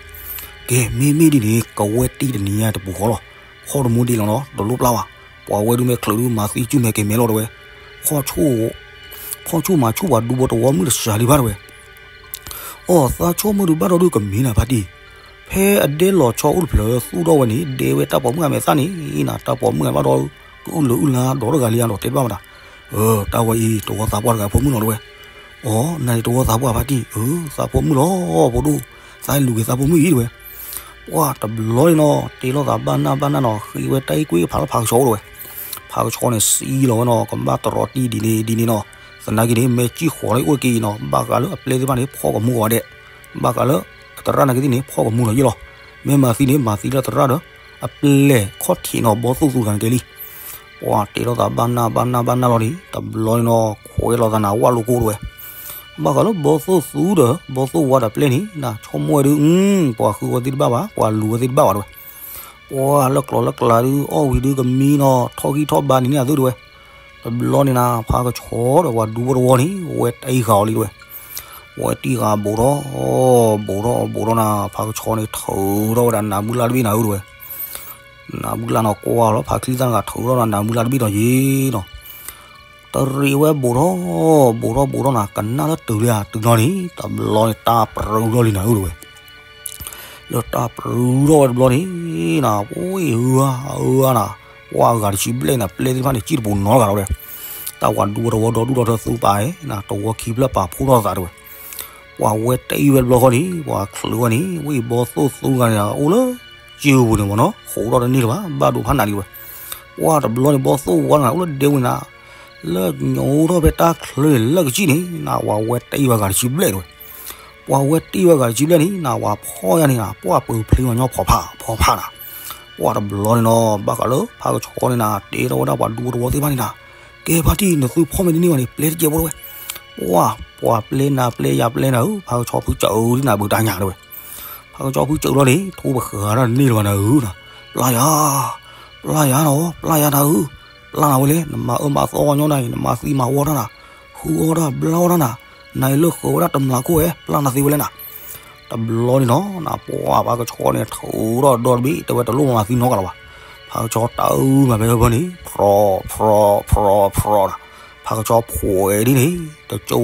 ကဲ မ့မ့ၢ်ဒ်န့ၣ် ကဝဲတ့ၢ်တနံၤညါတပူၤဃီလီၤ. ဖီၣ်တမူဒံးလီၤနီၤ တလိၣ်ပျၢ်ဘၣ်. ပှၤဝဲဒုးမ့ၢ်ချုးဒုးမၤသံဆူၣ်မဲာ်ကဲၤမဲာ်လီၤတဲဝဲ. ဖီၣ်ဆူၣ်မၤဆူၣ်ပှၤဒူဖိတဝီမုၣ်တစှၤလံဘၣ်တဲဝဲ. အီၣ်သးဆိကမိၣ်ဒုးဘၣ်ဒီးဒုးကမ့ၢ်နၤဖါတံၢ်, ဖဲအဒဲလီၤဆီအိၣ်တဖျၢၣ်သူၣ်ထီၣ်ဝဲန့ၣ် ဒဲဝဲတၢ်ပိာ်မုၣ်အမဲာ်သၣ်န့ၣ်နၤ တၢ်ပိာ်မုၣ်အဘၣ်ဒီး ကအုၣ်လၢအုၣ်လါဒီးတဂၤလံဧါဒီးတဲတဘၣ်ဝဲဒၣ်. အၢ တၢ်ဝဲအံၤ တဝီသးပှၢ်တဂၤဖိမုၣ်လီၤတဲဝဲ. အီ နၤန့ၣ်တဝီသးပှၢ်ဖါတံၢ်, အၢ သးဖိမုၣ်လီၤ ဖိဒိၣ်, သးလူၤက့ၤသးဖိမုၣ်အံၤတဲဝဲ. ပှၢ်တဘျီန့ၣ်နီၤ တဲလိာ်သးဘၣ်နၢ်ဘၣ်နၢ်နီၤ ဃ့ဝဲတၢ်အံၣ်ကွံာ်ဖးလၢဖါကဆှီအိၣ်တဲဝဲ. ဖါကဆှီန့ၣ်စံးလီၤဝဲနီၤ ကဘၣ်တရီတံၢ်ဒ်န့ၣ်ဒ်န့ၣ်နီၤ, သနာ်က့န့ၣ် မ့ၢ်စံၣ်ဃီၤလၢအိၣ်က့ၤအံၤနီၤ ဘၣ်ဃးလၢအပျဲၢ်သ့ၣ်တဖၣ်န့ၣ် ဖီၣ်ကမူဂီၤဒဲး, ဘၣ်ဃးလၢ အသရၣ်နာ်က့သ့ၣ်န့ၣ် ဖီၣ်ကမူလီၤယ့ၢ်လီၤ. မ့ၢ်မၤသံန့ၣ် မၤသံလၢသရၣ်ဒီး အပျဲၢ်ခီၣ်ထံးနီၤ ဘီသိၣ်သူတဂၤန့ၣ်ကဲလံ. ပှၢ်တဲလိာ်သးဘၣ်နၢ်ဘၣ်နၢ်ဘၣ်နၢ်လီၤန့ၣ် တဘျီန့ၣ်နီၤ ခွဲးလိာ်သးနၤဝၣ်လိကိတဲဝဲ. ဘၣ်ဃးလၢဘီသိၣ်သူဒီး ဘီသိၣ်ဝါဒီးပျဲၢ်န့ၣ် နဆိကမိၣ်ဝဲဒုး ပှၤဃုဝဲသ့ၣ်တဘၣ်ဘၣ် ပှၤလူၤဝဲသ့ၣ်တဘၣ်ဘၣ်တဲဝဲ. ပှၢ်လၢကျိၤလၢကျါဒုး အီၣ်ဝံၤဒုးကမံနီၤ ထီၣ်ဂံၢ်ထီၣ်ဘါန့ၣ်န့ၣ်အသုတဲဝဲ. တဘျီန့ၣ်နၤ ဖါကဆှီဒီးပှၤဒူဖိတဝီန့ၣ် ဝဲတအံၣ်ဃာ်အီၤလံတဲဝဲ. ဝဲတံၢ်ဃာ်ဘူးထီၣ် ဘူးထီၣ်ဘူးထီၣ်နၤ ဖါကဆှီန့ၣ် ထုးထီၣ်ဝဲဒၣ်နးမုၢ်လၢ်တဘ့ၣ်နၤဧၢတဲဝဲ. နးမုၢ်လၢ်နီၤ ကွၢ်လီၤ ဖါချံသၣ်တဂၤ ထုးထီၣ်နးမုၢ်လၢ်တဘ့ၣ်ဒီးယ့ၢ်နီၤ. တရံးဝဲဘူးထီၣ် ဘူးထီၣ်ဘူးထီၣ်နၤ ကနၣ်လၢတုၤလံဧါ တုၤနီၤန့ၣ် တဘျီန့ၣ် တၢ်ပြူထီၣ်လံနၤဧၢတဲဝဲ. လၢတၢ်ပြူထီၣ်ဝဲတဘျီန့ၣ်နၤ ပှၢ်အၢအါအါနၤ ပှၢ်ဂၤတဆံဘျဲၣ်နၤ ပျဲၢ်သ့ၣ်တဖၣ်န့ၣ် စံၣ်တပူၤနီတဂၤလီၤတဲဝဲ. တၢ်ပှၤဒူဖိတဝီဒီဒူၣ်ဒီထၢသူပာ်နၤ တဝီခံဖျၢၣ်ပာ်ဖှိၣ်ထီၣ်သးတဲဝဲ. ပှၤဝဲတအံၣ်ဝဲတဘျီဃီန့ၣ် ပှၤချုးဝဲန့ၣ် ဝံၢ်ဘီသိၣ်သူတဂၤန့ၣ် အိၣ်လၢ ကၠ့ပူၤန့ၣ်မ့ၢ်နီၤ ဃိးထီၣ်တန့ၢ်လၢၤဘၣ် ဘၣ်ဒိဖးနးလံတဲဝဲ. ပှၢ်တဘျီန့ၣ် ဘီသိၣ်ဝါတဂၤအိၣ်လၢဒဲဝံၤနၤ လၢညိးထီၣ်ဖဲတၢ်ချၢန့ၣ် လၢကစံၣ်န့ၣ်နၤ ပှၤဝဲတအံၣ်ဝဲဂၤတဆံဘျဲၣ်တဲဝဲ. ပှၤဝဲတအံၣ်ဝဲဂၤတဆံဘျဲၣ်န့ၣ်နၤ ပှၤဖီၣ်ယါန့ၣ်နၤ ပှၢ်ပၢၤဖျ့မၤညီဖီၣ်ဖးဖီၣ်ဖးနၤ. ပှၢ်တဘျီန့ၣ်နီၤ ဘၣ်ဃးလၢဖါကဆှီန့ၣ်နၤ တဲထီၣ်ဝဲဒၣ်ပှၤဒူဖိတဝီသ့ၣ်တဖၣ်န့ၣ်နၤ ကဲဖါတံၢ် နသုဖီၣ်မ့ၢ်တန့ၢ်ဘၣ်န့ၣ် ပျဲတကဲဖိတဲဝဲ. ပှၢ် ပှၤပျဲနၤပျဲယၤပျဲနၤဧၢ ဖါကဆှီဖုစၢးအၢဒ်နၤဘုးတၢ်ညါတဲဝဲ. ဖါကဆှီဖုစၢးလီၤန့ၣ် ထိပဃာ်တၢ်တန့ၢ်လၢၤဘၣ်နၤဧၢနၤ. ပျၢ်ယၤ ပျၢ်ယၤနီၤ ပျၢ်ယၤနၤဧၢ. ပျၢ်နၤဝဲလဲၣ် နမၤအၢမၤသီအီၤညီနၤအံၤ နမၤသံမၤဝီတၢ်နၤ ဃုအီၣ်တၢ်ဘျၢအီၣ်တၢ်နၤ နၤအံၤလၢဃုာ်ဝဲဒၣ်တမျးခိၣ်ဝဲ ပျၢ်နၤသ့ဝဲလဲၣ်နၤ. တဘျီန့ၣ်နီၤ နပှၢ်ဖါကဆှီန့ၣ် ထုးထီၣ်ဒီတဘ့ၣ် တဲဝဲတလိၣ်မၤသံနီတဂၤလၢၤဘၣ်. ဖါကဆှီတအုၣ်မၤဖဲဖဲန့ၣ် ဖြီဖြီဖြီဖြီနၤ ဖါကဆှီဖှဲးဒ်န့ၣ် တကၠိ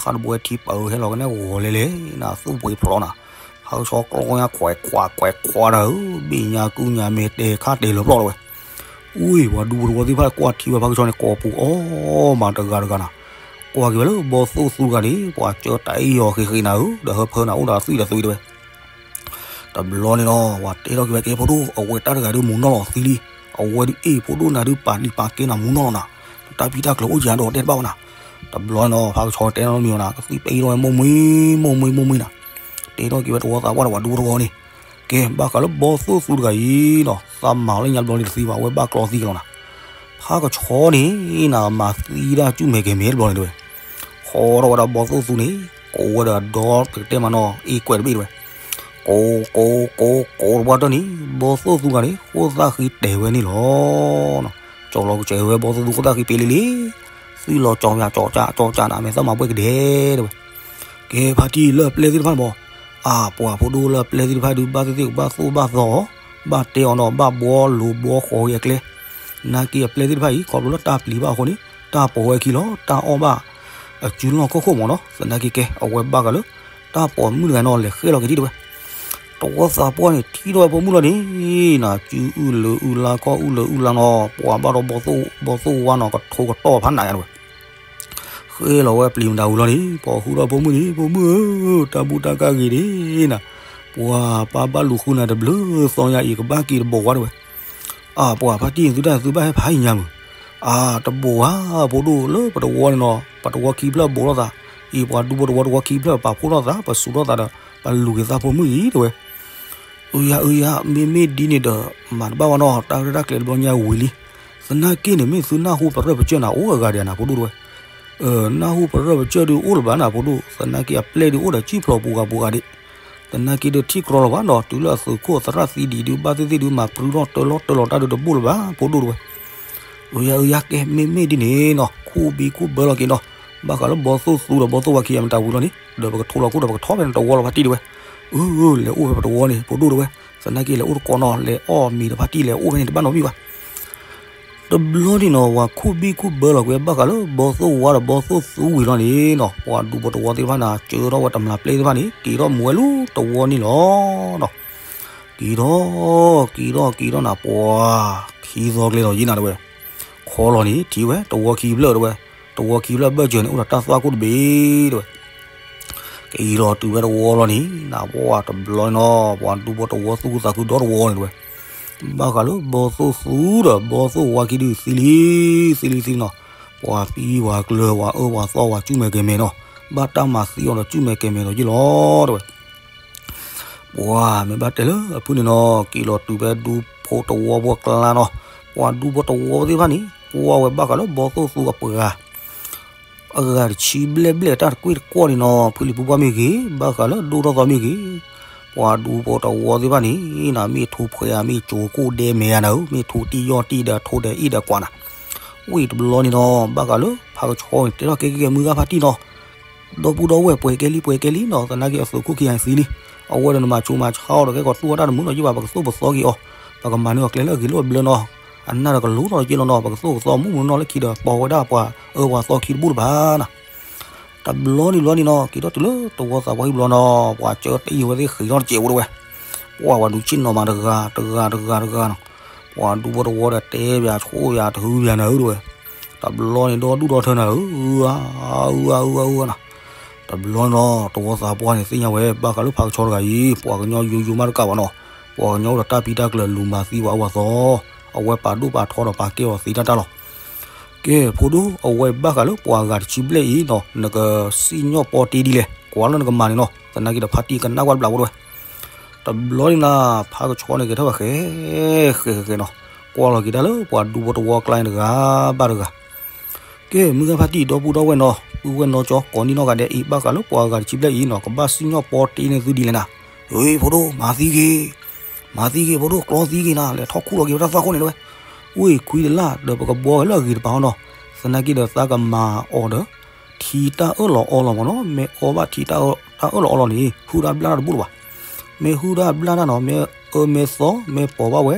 ခါတဘိထံပၢဟဲလီၤကနဲဂီၤလဲၤလဲၤနၤ သူၣ်ပှ့ၤဖျီနၤ. ဖါကဆှီကျီညါခွဲးခွးခွဲးခွးနၤဧၢ ဘ့ၣ်ညါကူညါမဲာ်တဲာ်ခါတဲာ်လၢၤဖျီလီၤဝဲ. ဝံၢ် ပှၤဒူဖိတဝီသ့ၣ်တဖၣ်ကွၢ်ထံဝဲဖါကဆှီန့ၣ် ကိးပူၤအီၣ်မးတဂၤတဂၤနၤ. ကွၢ်က့ၤဝဲလၢဘီသိၣ်သူတဂၤန့ၣ် ပှၤကၢတၢ်အံၣ်အီၤဃ့ဃ့နၤဧၢ ဒီးဟၢဖၢနၤအိၣ်ဒီးအသွံၣ်ဒီးသွံၣ်တဲဝဲ. တဘျီန့ၣ်နီၤ ပှၤတဲထီၣ်က့ၤဝဲကဲဖိဒိၣ် အဝဲတၢ်တဂၤဒုးမူၤနီၢ်လီၤသံလံ. အဝဲဒုးအ့ၣ်ဖိဒိၣ်နၤဒုးပာ်နံၤပာ်ကဲနၤမူၤနီၢ်လီၤနၤ. တၢ်ဖံးတၢ်ကျိၤအိၣ်ကယၤဒီးတဲတဘၣ်ဝဲနၤ. တဘျီန့ၣ်နီၤ ဖါကဆှီတဲနီတမံၤဝဲနၤ ကသံၣ်ပဲအံၤထီၣ်ဝဲမိၢ်မှံ မိၢ်မှံ မိၢ်မှံနၤ. တဲထီၣ်က့ၤဝဲတဝီသးပှၢ်ဒီးပှၤဒူဖိတဝီန့ၣ် ကဲ ဘၣ်ဃးလၢဘီသိၣ်သူတဂၤအံၤနီၤ သးမၤလၢညါတဘျီန့ၣ်တသံဘၣ် အဝဲဘၣ်ကျီသံကလီၤနၤ. ဖါကဆှီန့ၣ်နၤ မၤသံဒၣ်ဆူၣ်မဲာ်ကဲၤမဲာ်တဘျီန့ၣ်တဲဝဲ. ဟီထီၣ်ဝဲဒၣ်ဘီသိၣ်သူန့ၣ် ကိးဝဲဒီးအဒီတကတဲမးနီၤ အ့ၣ်ကွဲးတဘ့ၣ်တဲဝဲ. ကိး ကိး ကိး ကိးတပှၢ်တၢၢ်န့ၣ် ဘီသိၣ်သူဂၤန့ၣ် ဃိၣ်သၣ်ဃံတဲာ်ဝဲန့ၣ်လီၤ. ကၠီလီၤကစဲးဝဲဘီသိၣ်သူဃိၣ်သၣ်ဃံပ့လ့လ့ သွံၣ်လီၤကၠီယၤကၠီကၠၢ်ကၠီကၠၢ်နၤ မဲာ်သၣ်မၤဘှဲၣ်ကဒဲတဲဝဲ. ကဲဖါတံၢ်လၢအပျဲၢ်သ့ၣ်တဖၣ်န့ၣ်ဘီ အပှၤဖိဒိၣ်လၢအပျဲၢ်သ့ၣ်တဖၣ်ဒုးဘၣ်သ့ၣ်သ့ၣ်ကဘၣ်သိၣ်ဘၣ်သီ ဘၣ်တဲအီၤနီၤ ဘၣ်ဘှီလိၤဘှီဃီၤဝဲအကျဲ, သနာ်က့အပျဲၢ်သ့ၣ်တဖၣ်အံၤ ခီဖျိလၢတၢ်ပျံၤဘၣ်အဃိန့ၣ် တၢ်ပိာ်ဝဲခံလီၤ တၢ်အီၣ်ဘၣ် အစုလီၢ်ခီၣ်ခိၣ်မ့ၢ်နီၤ, သနာ်က့ကဲ အဝဲဘၣ်ဃးလၢ တၢ်ပိာ်မုၣ်တဂၤနီၤ လဲၤဃဲလီၤက့ၤထံၣ်တဝဲ, တဝီသးပှၢ်န့ၣ် ထံၣ်ထီၣ်ဝဲဖိမုၣ်လီၤန့ၣ်နီၤ စုအုၣ်လၢအုၣ်လါ ခီၣ်အုၣ်လၢအုၣ်လါနီၤ ပှၤဘၣ်ဒီးဘီသိၣ်ဝါနီၤ ကထိကတီၢ်ဖးနးယါတဝဲ ဃဲလီၤဝဲပျံၤမတၤဝံၤလီၤန့ၣ် ပှၤဃုထီၣ်ဖိမုၣ်န့ၣ် ဖိမုၣ်ဧၢ, တၢ်ဘူၣ်တၢ်ကၢ်ဂ့ၤဒၣ်နၤ, ပှၤပၢ်ဘၣ်လူၤဃုနၤတဘျုးသီညါအံၤ ကဘၣ်က့ၤတဘိးဝါတဝဲ, အၢ ပှၤဖါတံၢ်သုတၢ်သုဘၣ်ဟဲဖးယံၤညါမုၢ်, အၢ တဘိးဝါ ဖိဒိၣ်လၢပတဝီန့ၣ်နီၤ ပတဝီခံဖျၢၣ်ဘိးလိာ်သး, အံၤပှၤဒူဖိတဝီ တဝီခံဖျၢၣ် ပာ်ဖှိၣ်ထီၣ်သး ပစူးထီၣ်သးဒီး ပလူၤက့ၤသးဖိမုၣ်အံၤတဝဲ အုယၤအုယၤ မ့မ့ၢ်ဒ်န့ၣ်ဒီး မၤတဘၣ်ဘၣ်နီၤ တၢ်ရဲၣ်တၢ်ကျဲၤတဘျီညါဝံၤလံ, သနာ်က့န့ၣ် မ့ၢ်သုနၢ်ဟူပရၢၢ်ပကျၢၢ်နၤ အိၣ်အဂၤဒံးနၤဖိဒိၣ်တဝဲ, နၢ်ဟူပရၢၢ်ပကျၢၢ်ဒုးအိၣ်လၢၤဘၣ်နၤဖိဒိၣ် သနာ်က့အပျဲၢ်ဒုးအိၣ်ဒီးကံၣ်ဖျိးပူၤဂၤပူၤဂၤဒံး, သနာ်က့ဒုးထံၣ်ကြီလီၤဘၣ်နီၤ တုၤလၢအသုးခိၣ်သရၣ်သံဒံးဒုး ဘၣ်သ့ၣ်သ့ၣ်ဒုးမၤပြူထီၣ်တၢလီၢ်တၢလီၢ်တၢ်ဒုးတဘိၣ်လၢၤဘၣ် ဖိဒိၣ်တဝဲ အုယၤအုယၤ ကဲ မ့မ့ၢ်ဒ်န့ၣ်နီၤ ခူၣ်ဘံခူၣ်ဘၢလီၤက့ၤနီၤ, ဘၣ်ဃးလၢဘီသိၣ်သူဒီးဘီသိၣ်ဝါခံဂၤမတၤဝံၤလီၤန့ၣ် ဒီးပကထိလီၤခိၣ်ဒီးပကထီၣ်ဖဲန့ၣ်တဝီလီၤဖါတံၢ်တဝဲ, အု လဲၤအိၣ်ဖဲပတဝီန့ၣ် ဖိဒိၣ်တဝဲ, သနာ်က့လဲၤအိၣ်တကိးနီၤ လဲၤအီၣ်မ့ၤဒီးဖါတံၢ်လဲၤအိၣ်ဖဲန့ၣ်တဘၣ်နီတမံၤဘၣ် တဘျီန့ၣ်နီၤ ပှၤခူၣ်ဘံၣ်ခူၣ်ဘၢလီၤကွံာ်ဘၣ်ဃးလၢဘီသိၣ်ဝါဒီးဘီသိၣ်သူဝံၤလီၤန့ၣ်နီၤ ပှၤဒူဖိတဝီသ့ၣ်တဖၣ်န့ၣ် ကၢထီၣ်ဝဲတမျၢ်ပျဲၢ်သ့ၣ်တဖၣ်န့ၣ် က့ၤထီၣ်မူဝဲလၢတဝီန့ၣ်လီၤနီၤ. က့ၤထီၣ် က့ၤထီၣ် က့ၤထီၣ်နၤ ပှၤခံသီကျဲလီၤယံၤနၤတဝဲ ခီလီၤန့ၣ် ထံၣ်ဝဲတဝီခံဖျၢၣ်တဝဲ, တဝီခံဖျၢၣ်ဘၢၣ်စၢၤန့ၣ် အိၣ်ဒီးတၢ်သွၣ်ခိၣ်တဘ့ၣ်တဝဲ က့ၤလီၤတုၤဝဲတဝီလီၤန့ၣ် နပှၤတဘျီန့ၣ်နီၤ ပှၤဒူဖိတဝီသူၣ်ခုသးခုဒီတဝီန့ၣ်တဝဲ, ဘၣ်ဃးလၢဘီသိၣ်သူဒီးဘီသိၣ်ဝါခံဒုးသံလံ သံလံသံလံနီၤ, ပှၤသံပှၤကျၢၤ ပှၤအၢပှၤသီပှၤကူၣ်မဲာ်ကဲၤမဲာ်နီၤ, ဘၣ်တၢ်မၤသံအီၤဒီးကူၣ်မဲာ်ကဲၤမဲာ်ဒီးယ့ၢ်လီၤတဝဲ ပှၤမ့ၢ်ဘၣ်တဲလၢအဖုန့ၣ်နီၤ က့ၤလီၤတုၤဖဲဒူဖိတဝီဖိအကျါနီၤ, ပှၤဒူဖိတဝီသ့ၣ်တဖၣ်န့ၣ် ကွၢ်ဝဲဘၣ်ဃးလၢဘီသိၣ်သူအပှၤ အဂၤတဆံဘျဲၣ်ဘျဲၣ်တၢ်တကွ့ၢ်တကွီၢ်န့ၣ်နီၤ ဖုလံၤပူၤပှၢ်မ့ၢ်ဂ့ၤ ဘၣ်ဃးလၢဒိၣ်ထီၣ်သီမ့ၢ်ဂ့ၤ, ပှၤဒူဖိတဝီသ့ၣ်တဖၣ်န့ၣ် နမ့ၢ်ထိဖှဲးဧါ မ့ၢ်ကၠိၤကိၣ်ဒဲမဲာ်ဧါနၤဧၢ, မ့ၢ်ထိတံၢ်ယီၢ်တံၢ်ဒီးထိဒီးအ့ၣ်ဒီးကွၢ်နၤ, ဝံၤတဘျီန့ၣ်နီၤ ဘၣ်ဃးလၢဖးကဆှီန့ၣ် တဲထီၣ်ကဲကဲကဲမုၢ်ဂၢ်ဖါတံၢ်နီၤ ဒီပုၢ်ဒီဝဲၢ်ပှဲၤကဲလံပှဲၤကဲလံနီၤ သနာ်က့အသုးခိၣ်ခံဂၤသံလံ, အဝဲဒီးနမၤဆိမၤဆါအီၤဒီး ကဲကီးသူၣ်အီၣ်တၢ်တမုာ်နီၤ ယဘၣ်ပကသိၣ်ပသီက့ၤအီၤ, ပကမၤန့ၢ်အီၤကျဲလၢအဂ့ၤလိာ်အဘျၢနီၤ, အနၢ်ဒီးကလိၤထီၣ်က့လီၤနီၤ ပကသိၣ်ပသီမုၢ်မုၢ်နီၤလၢခံဒီး ပိာ်ဝဲဒၣ်ပှၤအၢပှၤသီခံတဘိတဘၣ်နီၤ တဘျီန့ၣ်ဘျီန့ၣ်နီၤ က့ၤထီၣ်တုၤလၢတဝီသးပှၢ်ဟံၣ်ဘျီနီၤ ပှၤကၢတအံၤဝဲသ့ၣ်ဃ့ထီၣ်တစဲးဖိတဝဲ, ပှၤဝဲဒုးဆ့ၣ်နီၤမးတဂၤတဂၤတဂၤတဂၤနီၤ, ပှၤဒူဖိတဝီဒီးတဲပၠးဆိပၠးတဟုပၠးနၤဧၢတဝဲ, တဘျီန့ၣ်ဒီဒူၣ်ဒီထၢနၤဧၢ, အုအုအုအုနီၤ, တဘျီန့ၣ်နီၤ တဝီသးပှၢ်န့ၣ်သ့ၣ်ညါဝဲ ဘၣ်ဃးလၢဖးကဆှီတဂၤအံၤ ပှၤကညီယိယိမးတကးဘၣ်နီၤ, ပှၤကညီအိၣ်ဒီးတၢ်ပံတၢ်ကျၢၤလူၤမၤသံပှၤအၢပှၤသီ, အဝဲပာ်ဒိၣ်ပာ်ထီဒီးပာ်ကဲအီၤသ့တၢ်တၢ်လီၤ ကဲ ဖိဒိၣ် အဝဲဘၣ်ဃးလၢပှၤဂၤတဆံဘျဲၣ်အံၤနီၤ နကစံၣ်ညီၣ်ပီတ့ဒ်လဲၣ် ကွၢ်လၢနကမၤန့ၣ်နီၤ သနာ်က့ဒီးဖါတံၢ်ကနၣ်ကွၢ်တဘျးဖိတဝဲ, တဘျီန့ၣ်နၤ ဖးကဆှီန့ၣ်ဂဲၤထီၣ်ဝဲဃဲ ဃဲဃဲဃဲနီၤ, ကွၢ်လီၤက့ၤတၢ်လၢပှၤဒူဖိတဝီအကျါန့ၣ်တဂၤဘၣ်တဂၤ, ကဲ မုၢ်ဂၢ်ဖါတံၢ်ဒီပုၢ်ဒီဝဲၢ်နီၤ ပုၢ်ဝဲၢ်နီၢ်ကၠီ ကိးနံၣ်နီၢ်ဂၤဒဲးအံၤ ဘၣ်ဃးလၢပှၤဂၤတဆံဘျဲၣ်အံၤနီၤ ကဘၣ်စံၣ်ညီၣ်ပီတ့န့ၢ်သုဒ်လဲၣ်နၤ, ဧ့ ဖိဒိၣ် မၤသံက့ၤ မၤသံက့ၤ ဖိဒိၣ် ကျီသံက့ၤနၤ လဲၤထီၣ်ခူၣ်လီၤက့ၤဝဲတၢ်သွၣ်ခိၣ်န့ၣ်တဝဲ, ဝ့ၢ်ခွံတလၢ် ဒီးပကဘှီဝဲလၢအဂ့ၤတပၤအီၤနီၤ, သနာ်က့ဒီးသးကမၤအီၤဒီး ထံတၢ်အၢၣ်လီၤအီလီၤမ့ၢ်နီၤ, မ့ၢ်အီဘၣ်ထံတၢ်အၢၣ်လီၤအီလီၤန့ၣ် ဟုၣ်တၢ်ဘျၣ်တၢ်တဘူၣ်လၢၤဘၣ်, မ့ၢ်ဟုၣ်တၢ်ဘျၣ်တၢ်နီၤ မ့ၢ်အၢမ့ၢ်သီ မ့ၢ်ပိာ်ဘၣ်ဝဲ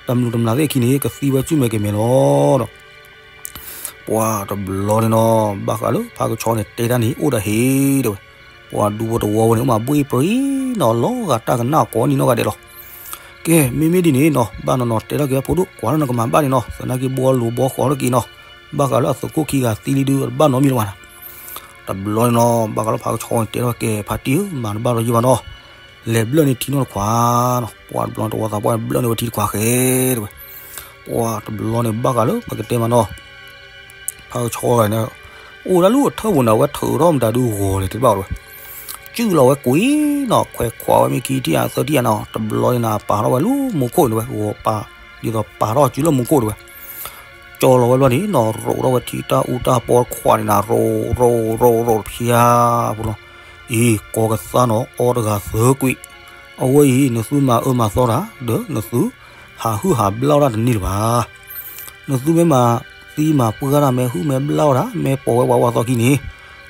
တမျူးတမျးသ့ၣ်အခံန့ၣ် ကသံဝဲကူၣ်မဲာ်ကဲၤမဲာ်လီၤဒီး ပှၤတဘျီန့ၣ်နီၤ ဘၣ်ဃးလၢဖးကဆှီန့ၣ် တဲတၢ်န့ၣ် အိၣ်ဒီးဟ့ၣ်တဲဝဲ, ပှၤဒူဖိတဝီဝဲန့ၣ် အိၣ်မးဘှ့ၣ်ပြံနီၤ လီၤဂာ်တၢ်ကနၣ်ကိးနံၣ်နီၢ်ဂၤဒဲးလီၤ. ကဲ မ့မ့ၢ်ဒ်န့ၣ်နီၤ ဘၣ်နီၤနီၤ တဲထီၣ်က့ၤဖိဒိၣ် ကွၢ်လၢနကမၤဘၣ်န့ၣ်နီၤ သနာ်က့ဘှီလိၤဘှီဃီထီၣ်က့ၤနီၤ, ဘၣ်ဃးလၢအသုးခိၣ်ခံဂၤသံလံဒုး တဘၣ်နီတမံၤလၢၤဘၣ်နီၤ. တဘျီန့ၣ်နီၤ ဘၣ်ဃးလၢဖးကဆှီန့ၣ် တဲထီၣ်ကဲ ဖါတံၢ်ဧၢ မၤတဘၣ်ဒီးယဘၣ်နီၤ, လဲၤဘျၢၣ်န့ၢ်ထံနီၢ်တခွးနီၤ, ပှၤတဘျီန့ၣ် တဝီသးပှၢ်န့ၣ် ဘျၢၣ်န့ၢ်ဝဲထံတခွးဃဲတဲဝဲ, ပှၤတဘျီန့ၣ် ဘၣ်ဃးလၢပကတဲမးနီၤ ဖးကဆှီန့ၣ် အိၣ်ဒၣ်လၢအထၢၣ်ပူၤန့ၣ် အဝဲထုးထီၣ်မတၤဒုးဂီၤလဲၣ် တဲဘၣ်ဝဲ, စုၣ်လီၤဝဲကွံာ်နီၤ ခွဲးခွးဝဲမ့ၢ်ခံထံၣ်ဧါသၢထံၣ်ဧါနီၤ တဘျီန့ၣ်နၤပာ်ထီၣ်ဝဲလၢမူခိၣ်န့ၣ်ဝဲ ဂီၤပာ် ဒ်သိးပာ်ထီၣ်စုလၢမူခိၣ်တဲဝဲ, ကၠီလီၤဝဲဘျီန့ၣ်နီၤ ရိးထီၣ်ဝဲထံတၢ်အူတၢ်ပီတခွးန့ၣ်နၤ ရိးရိးရိးရိးတဖျါဖိလီၤ, အံၤ ကိးကသါနီၤ အီတဂၤသၢကွံာ်, အဝဲအံၤ နသုမၤအၢမၤသီတၢ် ဒီးနသု ဟးဟုၣ်ဟးဘျၣ်တၢ်တန့ၢ်လၢၤဘၣ် နသုမ့ၢ်မၤသံမၤပှၢ်တၢ် မ့ၢ်ဟုၣ်မ့ၢ်ဘျၣ်တၢ် မ့ၢ်ပိာ်ဝဲပှၤဝါသီခံန့ၣ်,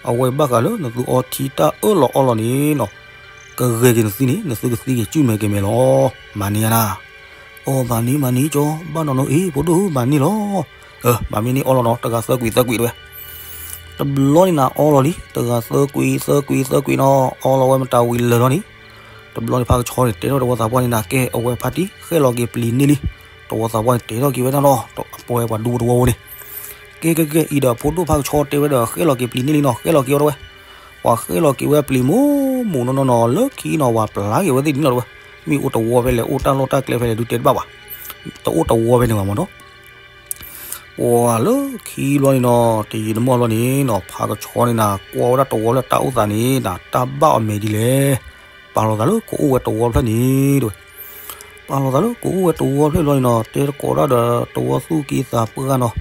အဝဲဘၣ်ဃးလၢနသုအီထံတၢ်အၢၣ်လီၤအီလီၤန့ၣ်နီၤ, ကဂဲၤက့ၤနသုန့ၣ် နသုကသံက့ၤကူၣ်မဲာ်ကဲၤမဲာ်လီၤ. မၤန့ၢ်ဧါနၤ. အီၣ်မၤန့ၢ်မၤန့ၢ်ကၠီ ဘၣ်နီၤနီၤအ့ၣ် ဖိဒိၣ်ဧၢ မၤန့ၢ်လီၤ. အၢ မၤမ့ၢ်န့ၢ်အီလီၤနီၤ တဂၤသၢကွံာ်သၢကွံာ်တဲဝဲ. တဘျီန့ၣ်နၤအီလီၤလံ တဂၤသၢကွံာ်သၢကွံာ်သၢကွံာ်နီၤ အီလီၤဝဲမတၤဝံၤလၢာ်လီၤန့ၣ်. တဘျီန့ၣ်ဖးကဆှီန့ၣ် တဲထီၣ်တဝီသးပှၢ်န့ၣ်နၤ ကဲ အဝဲဖါတံၢ် ဃဲၣ်လီၤက့ၤပျံၤန့ၢ်လံ. တဝီသးပှၢ်န့ၣ် တဲထီၣ်က့ၤဝဲဒၣ်နီၤ အပှဲၤပှၤဒူဖိတဝီဝဲန့ၣ် ကဲကဲကဲ အံၤဒီးဖိဒိၣ်ဖးကဆှီတဲဝဲဒီး ဃဲၣ်လီၤက့ၤပျံၤန့ၢ်လံနီၤ ဃဲၣ်လီၤက့ၤအီၤတဲဝဲ. ပှၤဃဲၣ်လီၤက့ၤဝဲပျံၤမူးမူးနီၢ်နီၢ်နီၤ လၢခံနီၤ ပှၤပျၢ်က့ၤဝဲသ့ၣ်ဒ်နီၤတဲဝဲ. မ့ၢ်အိၣ်တဝီဖဲလဲၣ်အိၣ်တၢ်လီၢ်တၢ်ကျဲဖဲလဲၣ်ဒုးတဲတဘၣ်ဘၣ်. တအိၣ်တဝီဖဲန့ၣ်ဘၣ်မ့ၢ်နီၤ ပှၤလၢခံဘျီန့ၣ်နီၤ တယံာ်တမီၢ်ဘျီန့ၣ်နီၤ ဖးကဆှီန့ၣ်နၤ ကွၢ်ဝဲဒၣ်တဝီလၢတၢ်အိၣ်သးန့ၣ်နၤ တၢ်ဘၣ်အီၤမဲာ်ဒ်လဲၣ်. ပာ်လီၤသးလၢကအိၣ်ဝဲတဝီဖျၢၣ်န့ၣ်တဲဝဲ. ပာ်လီၤသးလၢကအိၣ်ဝဲတဝီဖျၢၣ်ဘျီန့ၣ်နီၤ တဲသကိးတၢ်ဒီးတဝီသူၣ်က့သးပှၢ်နီၤ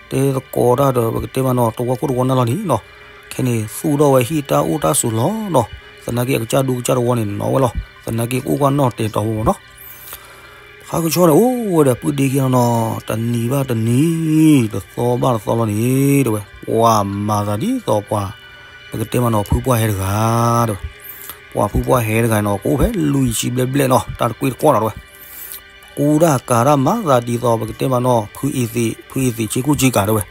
တဲသကိးတၢ်ဒီးပကတဲမးနီၤ တဝီခိၣ်တဝီနၢ်လီၤန့ၣ်နီၤ ခဲန့ၣ်သူၣ်ထီၣ်ဝဲဟံၣ်တၢ်အိၣ်တၢ်ဆိးလီၤနီၤ သနာ်က့အကစၢ်ဒူကစၢ်တဝီန့ၣ်နီၤဝဲလီၤ သနာ်က့ကအိၣ်ကွၢ်နီၣ်တဲာ်တီၤဖိမ့ၢ်နီၤ ဖးကဆှီန့ၣ်အိၣ်ဝဲဒီးပုၢ်ဒ့ခံနီၤနီၤ တနံၤဘၣ်တနံၤ တသီဘၣ်တသီလီၤန့ၣ်တဲဝဲ ပှၤမၤသးဒ်သိးပှၤ ပကတဲမးနီၤ ဖုပှၢ်ဟဲတဂၤတဲဝဲ ပှၤဖုပှၢ်ဟဲတဂၤနီၤ ကအိၣ်ဖဲလွံၢ်ဆံဘျဲၣ်ဘျဲၣ်နီၤ တၢ်တကွ့ၢ်တကွီၢ်နီၤတဲဝဲ ကူတၢ်ကၤတၢ်မၤသးဒ်သိးပကတဲမးနီၤ ဖုအ့သ့း ဖုအ့သ့းဆ့ကူၣ်ဆ့ကၤတဲဝဲ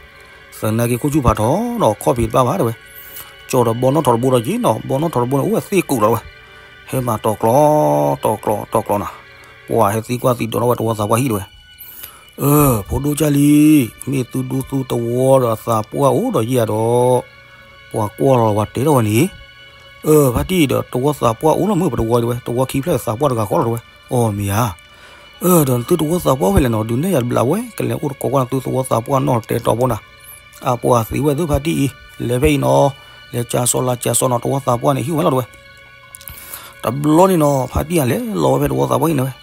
သနာ်က့ခိၣ်ဆူၣ်ဖးထီနီၤ ခီၣ်ဖံးတဘၣ်ဘၣ်တဲဝဲ ကၠီၤဒီးဘီနီၣ်ထီၣ်တဘိဒီးက့ၤနီၤ ဘီနီၣ်ထီၣ်တဘိန့ၣ် အိၣ်ဝဲသ့ၣ်ကူးလီၤတဲဝဲ ဟဲမၤတီၤကျီ တီၤကျီ တီၤကျီနၤ ပှၤဟဲသံကွၢ်သံဒိးထီၣ်ဝဲတဝီသးပှၢ်ဟံၣ်တဲဝဲ အၢ ဖိဒိၣ်ကၢ်လံ မ့ၢ်သုဒူသုတဝီဒီးအသးပှၢ်အိၣ်ဒီးယဲၢ်ဒီး ပှၤကွၢ်လီၤဝဲတဲထီၣ်ဝဲန့ၣ် အၢ ဖါတံၢ်ဒီးတဝီသးပှၢ်အိၣ်လီၤမုၢ်ပတဝီတဲဝဲ တဝီခံဖျၢၣ်သးပှၢ်တဂၤဃီလီၤတဲဝဲ အီၣ်မ့ၢ်ဧါ အၢ ဒီးသုတဝီသးပှၢ်ဖဲလဲၣ်နီၤ ဒုးနဲၣ်ယၤတဘျးဝဲ ကလဲၤအိၣ်တကိးကွၢ်သုတဝီသးပှၢ်နီၣ်တဲာ်တီၤဖိနၤ အပှၤသ့ဝဲသုဖါတံၢ်အံၤ လဲၤဖဲအံၤနီၤ လဲၤကၠၤစီၤလၤကၠၤစီၤနီၤ တဝီသးပှၢ်န့ၣ်ဟံၣ်ဝဲလီၤတဲဝဲ တဘျီန့ၣ်နီၤ ဖါတံၢ်အလဲၤလီၤဝဲဖဲတဝီသးပှၢ်ဟံၣ်န့ၣ်ဝဲ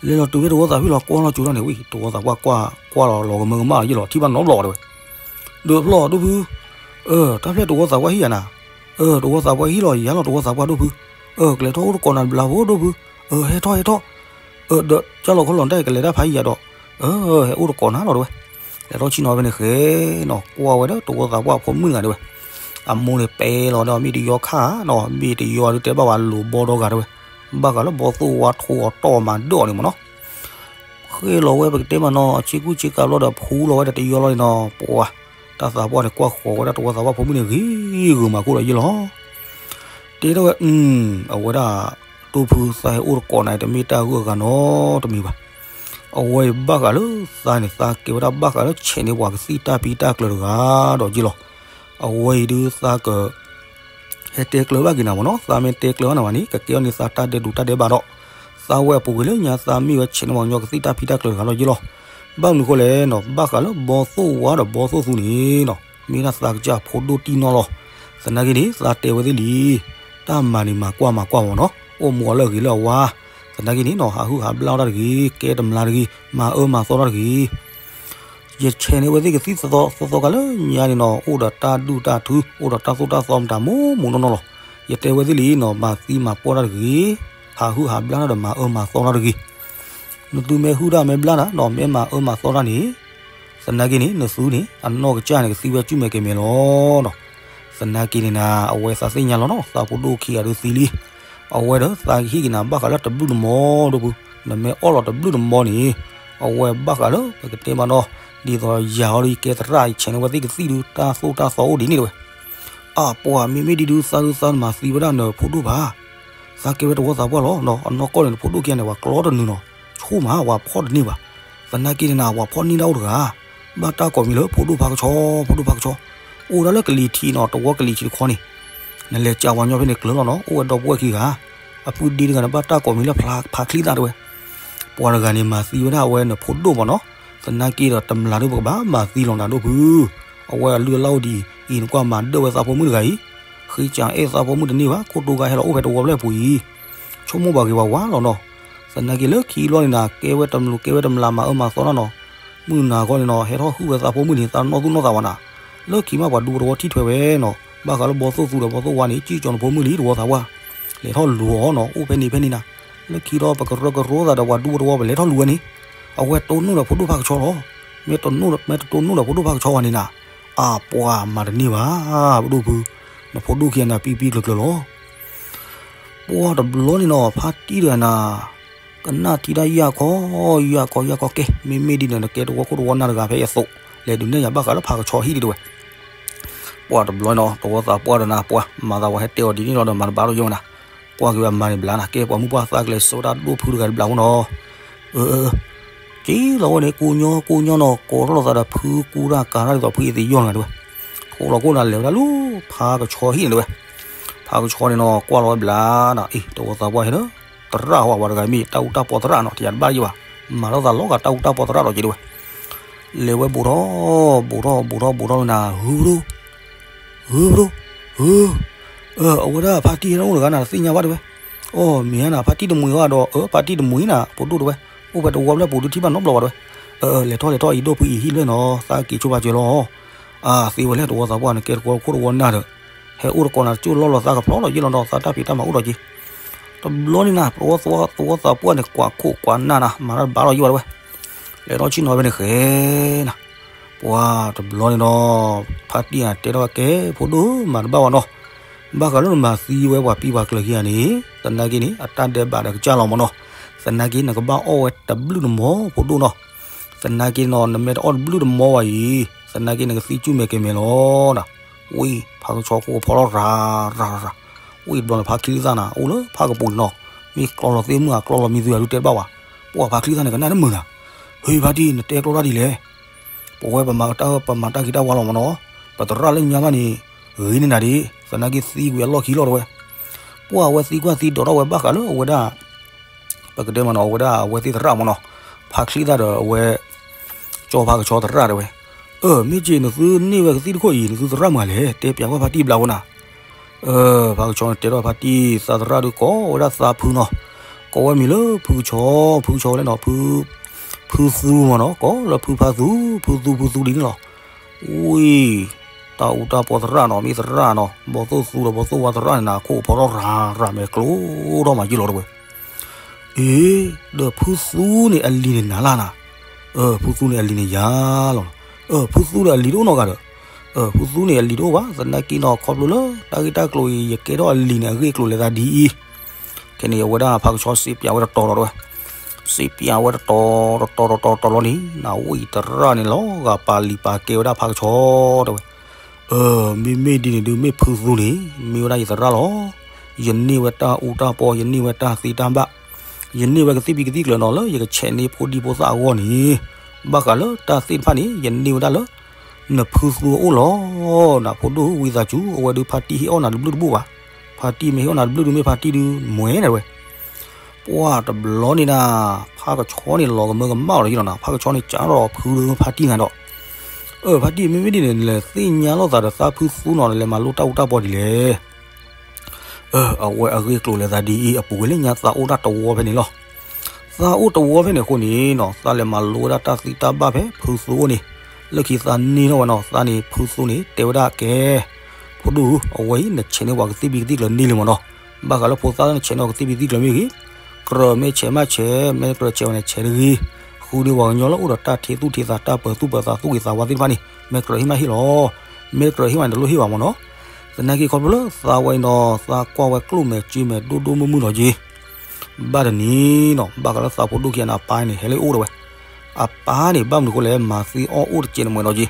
လဲၤလီၤတုၤဖဲတဝီသးပှၢ်ဟံၣ်လီၤ ကွၢ်လီၤကၠိထီၣ်န့ၣ်ဝံၤ တဝီသးပှၢ်ကွၢ် ကွၢ်လီၤလီၤကမၢကမၣ်လီၤယဲၢ်လီၤ ထံၣ်ဘၣ်နီတဘျီတဲဝဲ ဒုးဖျီၣ်ဒိၣ်ဖု အၢ တၢ်ဖျဲၣ်တဝီသးပှၢ်ဟံၣ်ယၤနၤ အၢ တဝီသးပှၢ်ဟံၣ်လီၤ ယၤလီၤတဝီသးပှၢ်ဒိၣ်ဖု အၢ ကလဲၤထီၣ်အိၣ်တကိးနၤတဘျးဖိဒိၣ်ဖု အၢ ဟဲထီၣ်ဟဲထီၣ် အၢ ဒီးကၢ်လီၤခီလီၤတၢ်ကလဲၤတၢ်ဖးယံၤယၤဒီး အၢ ဟဲအိၣ်တကိးနၤလီၤတဲဝဲ လဲၤထီၣ်ဆ့ၣ်နီၤဖဲန့ၣ်ဃဲနီၤ ကွၢ်ဝဲဒီးတဝီသးပှၢ်ဖိမုၣ်တဂၤတဲဝဲ အမိၢ်န့ၣ်ပဲလီၤဒီးမ့ၢ်တယီခါနီၤ မ့ၢ်တယီဒုးတဲဘၣ်ဝဲလိၤဘီဒီဂၤတဲဝဲ ဘၣ်ဃးလၢဘီသိၣ်ဝါထိးအီၤတီၢ်မၤဒၢၣ်အီၤန့ၣ်မ့ၢ်နီၤ ဃ့ၢ်လီၤဝဲပကတဲမးနီၤ ဆ့ကူၣ်ဆ့ကၤဘျီဒီးဖူလီၤဝဲဒီးတယီလီၤန့ၣ်နီၤ ပှၤ တၢ်သးပှၢ်န့ၣ် ကွၢ်ဃီၤဝဲဒၣ်တဝီသးပှၢ်ဖိမုၣ်န့ၣ် ဂ့ၤဂုာ်မၤခိၣ်ဒီးယဲၢ်လီၤ တဲထီၣ်ဝဲ အဝဲဒၣ် ဒိၣ်ဖုသးဟဲအိၣ်တကိးနၤ တမ့ၢ်တၢ်ဂုၤအဂၤနီတမံၤဘၣ်. အဝဲအံၤဘၣ်ဃးလၢသးန့ၣ် သးကဲဝဲဒၣ်ဘၣ်ဃးလၢဆဲးန့ၢ်ပှၤကသံၣ်တၢ်ဖံးတၢ်ကျၢၤတဂၤဒီးယဲၢ်လီၤ. အဝဲအံၤဒုးသးက ဟဲတဲကျၢၤဘၣ်က့ၤနၤမ့ၢ်နီၤ, သးမ့ၢ်တဲကျၢၤဘၣ်နၤဘၣ်န့ၣ် ကကဲထီၣ်န့ၢ်သးတၢ်ဒဲးဒိးတၢ်ဒဲးဘးဒီး သးဝဲအပူၤကွံာ်လၢညါသးမ့ၢ်ဝဲဆဲးန့ၢ်ပှၤကညီကသံၣ်တၢ်ဖံးတၢ်ကျၢၤတဂၤလီၤယဲၢ်လီၤ. ဘၣ်မနုၤဃိလဲၣ်နီၤ, ဘၣ်ဃးလၢဘီသိၣ်ဝါဒီးဘီသိၣ်သူန့ၣ်နီၤ, မ့ၢ်ဒၣ်သးကစၢ်ဖိဒိၣ်တံၢ်နီၢ်လီၤ. သနာ်က့န့ၣ် သးတဲဝဲသ့ၣ်လံ, တၢ်မၤန့ၣ်မၤကွၢ်မၤကွၢ်မ့ၢ်နီၤ, အိၣ်မူအီၤလၢအဂ့ၤလၢအဝါ, သနာ်က့န့ၣ်နီၤ ဟးဟုၣ်ဟးဘျၣ်တၢ်တဂ့ၤ, ကဲတမျးတဂ့ၤ, မၤအၢမၤသီတၢ်တဂ့ၤ. ယဆဲးန့ၢ်ဝဲသ့ၣ်ကသံၣ်သီသီသီခါလၢညါန့ၣ်နီၤ, အိၣ်ဒီးတၢ်ဒူၣ်တၢ်ထူ, အိၣ်ဒီးတၢ်သိၣ်တၢ်သီမတၤမိၢ်မိၢ်နီၢ်နီၢ်လီၤ. ယတဲဝဲသ့ၣ်လံနီၤ, မၤသံမၤပှၢ်တၢ်တဂ့ၤ, ဟးဟုၣ်ဟးဘျၣ်တၢ်ဒီးမၤအၢမၤသီတၢ်တဂ့ၤ. နသုမ့ၢ်ဟုၣ်တၢ်မ့ၢ်ဘျၣ်တၢ်နီၤ, မ့ၢ်မၤအၢမၤသီတၢ်န့ၣ်, သနာ်က့န့ၣ် နသုန့ၣ် အနီၢ်ကစၢ်န့ၣ် ကသံဝဲကုမဲာ်ကမဲာ်လီၤနီၤ. သနာ်က့န့ၣ်နၤ အဝဲသးသ့ၣ်ညါလီၤနီၤ, သးဖိဒိၣ်ခံဂၤဒုးသံလံ. အဝဲဒီးသးကဟ့ၣ်က့ၤနၤဘၣ်ဃးလၢတဘျုးတမီၤဒိၣ်ပူၤ, နမ့ၢ်အီၣ်လီၤတဘျုးတမီၤန့ၣ်, အဝဲဘၣ်ဃးလၢပကတဲမးနီၤ, ဒ်သိးယၤအီၤဒီးယကဲသရၣ် ယဆဲးန့ၢ်ဝဲသ့ၣ်ကသံၣ်ဒုး တၢ်သိၣ်တၢ်သီအိၣ်ဒ်န့ၣ်တဲဝဲ. အပှၤမ့မ့ၢ်ဒ်ဒုးသးဒုးသးမၤသံဝဲဒၣ်နဖိဒိၣ်ဘၣ်. သးကဲဝဲတဝီသးပှၢ်လီၤ, အနီၢ်ကီၢ်န့ၣ် နဖိဒိၣ်ခံဂၤန့ၣ် ပှၤကျီတနုာ်နီၤ, ဆိမး ပှၤဖီၣ်တန့ၢ်ဘၣ်. သနာ်က့န့ၣ်နၤ ပှၤဖီၣ်န့ၢ်ဒၣ်အိၣ်တဂၤ, ဘၣ်တၢ်ကိးမံၤလၢဖိဒိၣ်ဖးကဆှီ, ဖိဒိၣ်ဖးကဆှီ, အိၣ်ဒၣ်လၢကလံၤထံးနီၤ, တဝီကလံၤထံးတခီန့ၣ်, နလဲၤကးပှၤညီဖဲန့ၣ်ကျၢၤလီၤနီၤ, အိၣ်ဝဲဒီပုၢ်ဝဲၢ်ခံဂၤ, အပုၢ်ဒ့တဂၤန့ၣ် ဘၣ်တၢ်ကိးမံၤလၢဖးချံသၣ်တဲဝဲ. ပှၤတဂၤန့ၣ် မၤသံဝဲဒၣ်အဝဲနဖိဒိၣ်မ့ၢ်နီၤ, သနာ်က့ဒီးတမျးဒုးပကဘၣ်မၤသံလီၤနၤဒိၣ်ဖု, အဝဲအလုၢ်အလၢ်အိၣ်ဒံးအံၤ နကွၢ်မၤဒၢၣ်ဝဲသးဖိမုၣ်တဂၤအံၤ, ဃ့ကအဲၣ်သးဖိမုၣ်တန့ၢ်ဘၣ်, ခိၣ်တိဂၤဟဲလီၤအိၣ်ဖဲတဝီဖျၢၣ်ပူၤအံၤ, ဆိကမိၣ်ပှၤဂ့ၤပှၤဝါလီၤနီၤ. သနာ်က့လၢခံဘျီန့ၣ်နၤ ကဲဝဲတမျး ကဲဝဲတမျး မၤအၢမၤသီတၢ်နီၤ, မုၢ်နၤဂီၢ်န့ၣ်နီၤ ဟဲထီၣ်ဟုၣ်ဝဲသးဖိမုၣ်န့ၣ် သးနီၢ်သူၣ်နီၢ်သးဝဲနၤ, လၢခံမးပှၤဒူပတဝီထံၣ်ထွဲဝဲနီၤ, ဘၣ်ဃးလၢဘီသိၣ်သူဒီးဘီသိၣ်ဝါန့ၣ် ကံၣ်ကၠီနဖိမုၣ်လံတဝီသးပှၢ်, လဲၤထီၣ်လူၤအီၤနီၤ, အိၣ်ဖဲန့ၣ်ဖဲန့ၣ်နၤ, လၢခံဒီးပကရၢကရိသးဒီးပှၤဒူပတဝီပလဲၤထီၣ်လူၤဝဲန့ၣ်, အဝဲတိၢ်နီၣ်ဒီးဖိဒိၣ်ဖးကဆှီလီၤ. မ့ၢ်တ မ့ၢ်တတိၢ်နီၣ်ဒီးဖိဒိၣ်ဖးကဆှီဝဲန့ၣ်နၤ, အပှၤမၤတန့ၢ်ဘၣ်, ပဒိၣ်ဖု, နဖိဒိၣ်ခံဂၤန့ၣ် ပံပံကျၢၤကျၢၤလီၤ. ပှၤတဘျီန့ၣ်နီၤ ဖါတံၢ်တဂၤနၤ, ကနၣ်ထံတၢ်ယၢ်ခီ, ယၢ်ခီယၢ်ခီကဲ, မ့မ့ၢ်ဒ်န့ၣ် နကဲတဝီခိၣ်တဝီနၢ်တဂၤဖဲအသိး, လဲၤဒုးနဲၣ်ယၤဘၣ်ဃးလၢဖးကဆီဟံၣ်ဒံးတဲဝဲ. ပှၤတဘျီနီၤ တဝီသးပှၢ်ဒီးနၤပှၤ မၤသးဝဲဟဲတဲအီၤဒ်န့ၣ်လီၤဒီး မၤတဘၣ်ထီၣ်ယိၣ်နၤ, ကွၢ်က့ၤဝဲမၤန့ၣ်ဘျါနၤ, ကဲပှၤမုၢ်ပှၢ်သးကလဲၤစိာ်ဝဲဒၣ်ဒိၣ်ဖုတဂၤတဘျါဖိနီၤ. အၢ က့ၤလီၤဝဲန့ၣ် ကိးညီကိးညီနီၤ ကိးထီၣ်လိာ်သးဒီးဖုကူတၢ်ကၤတၢ်ဒ်သိးဖုအံၤသ့ယီၢ်နၤတဲဝဲ. ထိၣ်လီၤခိၣ်နၤလဲၤဝဲဒၣ်လၢ ဖးကဆီဟံၣ်န့ၣ်တဲဝဲ. ဖးကဆီန့ၣ်နီၤ ကွၢ်လီၤဝဲဘျါနၤ, အ့ တဝီသးပှၢ်ဟဲလၢ သရၣ်ဟီဝဲတဂၤမ့ၢ် တၢ်အူတၢ်ပီသရၣ်နီၤ တယၤတဘၣ်ယိၣ်ဘၣ်, မၤထီၣ်သးလီၤဂာ်တၢ်အူတၢ်ပီသရၣ်ဒီးက့ၤတဲဝဲ. လဲၤဝဲဘူးထီၣ် ဘူးထီၣ် ဘူးထီၣ် ဘူးထီၣ်လၢနၤ ဟု ဟု ဟု အဝဲဒၣ်ဖါတံၢ်ဟဲအိၣ်တဂၤနၤ တသ့ၣ်ညါဘၣ်တဲဝဲ. အိ မ့ၢ်ဧါနၤ ဖါတံၢ်တမှံၤဘၣ်ဒီး အၢ ဖါတံၢ်တမှံၤနၤ ဖိဒိၣ်တဲဝဲ. အိၣ်ဖဲတဝီဖျၢၣ်ပူၤဒုးထံၣ်ဘၣ်နီတဘျီဘၣ်တဲဝဲ. အၢ လဲၤထီၣ်လဲၤထီၣ် အံၤဒိၣ်ဖုအံၤဟံၣ်လွဲၢ်နီၤ သးက့ၤဆိပာ်စၢၤလီၤ. အၢ သ့ဝဲလဲၣ် တဝီသးပှၢ်န့ၣ် ကဲတဝီခိၣ်တဝီနၢ်ဒီး ဟဲအိၣ်တကိးနၤ တကၠိၣ်လီၢ်လီၤသးကဖျီလီၤယ့ၢ်လီၤဒီး သးတၢ်ဖံးတၢ်မၤအိၣ်ဒီးက့ၤ တဘျီန့ၣ်နၤ တဝီသးပှၢ်န့ၣ် ကွၢ်ခိၣ်ကွၢ်နၢ်နၤ မၤတၢ်တဘၣ်လီၤယိၣ်ဘၣ်တဲဝဲ. လဲၤထီၣ်ဆ့ၣ်နီၤဖဲန့ၣ်ဃဲနၤ ပှၤတဘျီန့ၣ်ဒီး ဖါတံၢ်အတဲထီၣ်ကဲ ဖိဒိၣ်မၤတဘၣ်ဘၣ်နီၤ, ဘၣ်ဃးလၢနမၤသံဝဲပှၤပံၤပှၤကျၢၤခံဂၤန့ၣ် သနာ်က့န့ၣ် အတၢ်ဒဲးဘးဒီးကစၢ်လီၤမၢ်နီၤ, သနာ်က့နကဘၣ်အီၣ်ဝဲတဘျုးတမီၤဖိဒိၣ်နီၤ, သနာ်က့နီၤ နမ့ၢ်တအီၣ်တဘျုးတမီၤဘၣ်အံၤ သနာ်က့နကသံကၠူၣ်မဲာ်ကဲၤမဲာ်လီၤနၤ. ဝံၤ ဖးကဆီခိၣ်ကဖီထီၣ်ရၤရၤရၤ, ဝံၤတဘျီန့ၣ် ဖါချံသၣ်နၤ အိၣ်လၢဖးကပူၤန့ၣ်နီၤ, မ့ၢ်ကျီလီၤသ့ၣ်မုၢ်ဧါကျီလီၤမံသူဧါဒုးတဲတဘၣ်ဘၣ်, ပှၤဖါချံသၣ်န့ၣ် ကနၣ်တမုာ်နၤ, ဟ့ ဖါတံၢ် နတဲကျီတၢ်ဒ်လဲၣ် ပဝဲပမၤတၢ်ဂ့ၤတၢ်ဝါလီၤမၢ်နီၤ, ပသရၣ်လၢညါဘၣ်န့ၣ် ဂ့ၤန့ၢ်နၤဒံး သနာ်က့သံကွံာ်အလီၢ်ခံလီၤတဲဝဲ, ပှၤအဝဲသံကွၢ်သံဒိးထီၣ်ဝဲဘၣ်ဃးလၢအဝဲဒၣ် ပကတဲမၢ်နီၤ အဝဲဒၣ်အဝဲသ့ၣ်သရၣ်မၢ်နီၤ, ဖါချံသၣ်ဒီးအဝဲ ကၠီဖါကဆီသရၣ်တဲဝဲ, အၢ မ့ၢ်က့ၤနသုန့ၢ်ဝဲကသံၣ်တခိၣ်အံၤ နသုသရၣ်မုၢ်ဂၤလဲၣ် တဲပျးကွၢ်ဖါတံၢ်ဘျါဝဲနၤ အၢ ဖါကဆီန့ၣ်တဲထီၣ်ဖါတံၢ် သးသရၣ်ဒုးကိးဝဲဒၣ်သးဖုနီၤ, ကိးဝဲမံၤလၢဖုကဆီ, ဖုကဆီလဲၣ်နီၤ, ဖုသူမၢ်နီၤ, ကိးလၢဖုဖါသူ, ဖုသူဖုသူဒ်န့ၣ်လီၤ. ဝံၤ တၢ်အူတၢ်ပီသရၣ်နီၤ မ့ၢ်သရၣ်နီၤ, ဘီသိၣ်သူဒီးဘီသိၣ်ဝါသရၣ်န့ၣ်နၤ ခိၣ်ဖီထီၣ်ရၤရၤမဲာ်ကျိထီၣ်မးယ့ၢ်လီၤတဲဝဲ အ့ ဒီးဖုသူန့ၣ်အလံၤန့ၣ်နၤလၢ်နၤ, အၢ ဖုသူန့ၣ်အလံၤန့ၣ်ယၤလီၤ, အၢ ဖုသူဒီးအလံၤတအိၣ်နီတဂၤဒီး, အၢ ဖုသူန့ၣ်အလံၤတအိၣ်ဘၣ် သနာ်က့နီၤ ခီဖျိလၢတၢ်ဂ့ၢ်တၢ်ကျိၤအံၤ ယကဲထီၣ်အလံၤန့ၣ် အဂ့ၢ်အကျိၤလဲၤသးဒ်အံၤ, ခဲန့ၣ်အဝဲဒၣ်ဖါကဆီစံးပျးဝဲတတီၤဒီးတဲဝဲ, စံးပျးဝဲတတီၤတတီၤတတီၤလီၤန့ၣ် နဝံၤတရၣ်န့ၣ်လီၤဂာ်ပာ်လံၤပာ်ကဲဝဲဒၣ်ဖါကဆီတဲဝဲ အၢ မ့မ့ၢ်ဒ်န့ၣ်ဒုး မ့ၢ်ဖုသူန့ၣ် မ့ၢ်ဝဲဒၣ်ယသရၣ်လီၤ. ယန့ၢ်ဝဲတၢ်အူတၢ်ပီ, ယန့ၢ်ဝဲတၢ်သ့တၢ်ဘၣ်, ယန့ၢ်ဝဲကသံၣ်ဖံးကသံၣ်ကျၢၤနီၤ လၢယကဆဲးန့ၢ်ဖိဒံဖိသၣ်အဂီၢ်န့ၣ်, ဘၣ်ဃးလၢတၢ်သ့ၣ်တဖၣ်န့ၣ် ယန့ၢ်ဝဲဒၣ်လၢ နဖုသူအအိၣ်လီၤ. နဖိဒိၣ်ဝံသးစူၤ အဝဲဒုးဖါတံၢ်ဟ့ၣ်အီၣ်နၤတဘျုးတဘိၣ်ဘၣ်, ဖါတံၢ်မ့ၢ်ဟ့ၣ်အီၣ်နၤတဘျုးဒုး မ့ၢ်ဖါတံၢ်ဒုး မွဲနၤတဲဝဲ ပှၤတဘျီန့ၣ်နၤ, ဖါကဆီန့ၣ်လီၤကမၢကမၣ်အီၤဒီးယလီၤနၤ, ဖါကဆီန့ၣ် ကးထီၣ်ဖုဖါတံၢ်နၤဒီး, အၢ ဖါတံၢ် မ့မ့ၢ်ဒ်န့ၣ် နလဲၤသ့ၣ်ညါလိာ်သးဒီးသးဖုသူနီၤ နလဲၤမၤလိတၢ်အူတၢ်ပီဒ်လဲၣ်. အၢ အဝဲအဂ့ၢ်အကျိၤလဲၤသးဒ်အံၤ အပူၤကွံာ်လၢညါသးအိၣ်ဒၣ်တဝီဖဲန့ၣ်လီၤ. သးအိၣ်တဝီဖဲန့ၣ်အဃိန့ၣ်နီၤ သးလဲၤမၤလိဝဲဒၣ်တၢ်သံတၢ်ဘၣ်ဖဲဖုသူအအိၣ်န့ၣ်, လၢခံသးန့ၢ်ထီၣ်ဝဲနီၤ သးန့ၣ်ဖုသူန့ၣ် တဲဝဲဒၣ်ကဲ ဖိဒိၣ်ဧၢ အဝဲအံၤ နဆဲးန့ၢ်ပှၤကသံၣ်ဖံးကသံၣ်ကျၢၤန့ၢ်လံမၢ်နီၤ. ဘၣ်ဃးလၢဖိသၣ်လၢနဆဲးန့ၢ်အီၤကသံၣ်ဖံးကသံၣ်ကျၢၤမ့ၢ်ဂ့ၤ, ကြၢးမ့ၢ်ဆဲးမ့ၢ်ဆဲး, မ့ၢ်ကြၢးဆဲးဝဲန့ၣ်ဆဲးတဂ့ၤ, ဃုန့ၢ်ပှၤကညီလၢအိၣ်ဒီးတၢ်ထံသူၣ်ထံသး တၢ်ပၢၤသူၣ်ပၢၤသး သူၣ်ဂ့ၤသးဝါသ့ၣ်တဖၣ်န့ၣ် မ့ၢ်ကြၢးဟ့ၣ်မးဟ့ၣ်လီၤ. မ့ၢ်ကြၢးဟ့ၣ်မးန့ၣ် တလိၣ်ဟ့ၣ်ဘၣ်မၢ်နီၤ. သနာ်က့ခီဖျိလၢသးဝဲအံၤနီၤ သးကွၢ်ဝဲကျိၣ်မဲာ်စ့မဲာ်ဒိၣ်ဒိၣ်မုၢ်မုၢ်လီၤက့ၤ ဘၣ်တနံၤနီၤ ဘၣ်ဃးလၢသးဖိဒိၣ်ခံဂၤန့ၣ် အပၢ်န့ၣ် ဟဲလၢအအိၣ်တဲဝဲ. အပၢ်န့ၣ် ဘၣ်မနုၤအဃိလဲၣ် မၤသံအီၣ်အိၣ်တစဲးတမှဲးလီၤက့ၤ.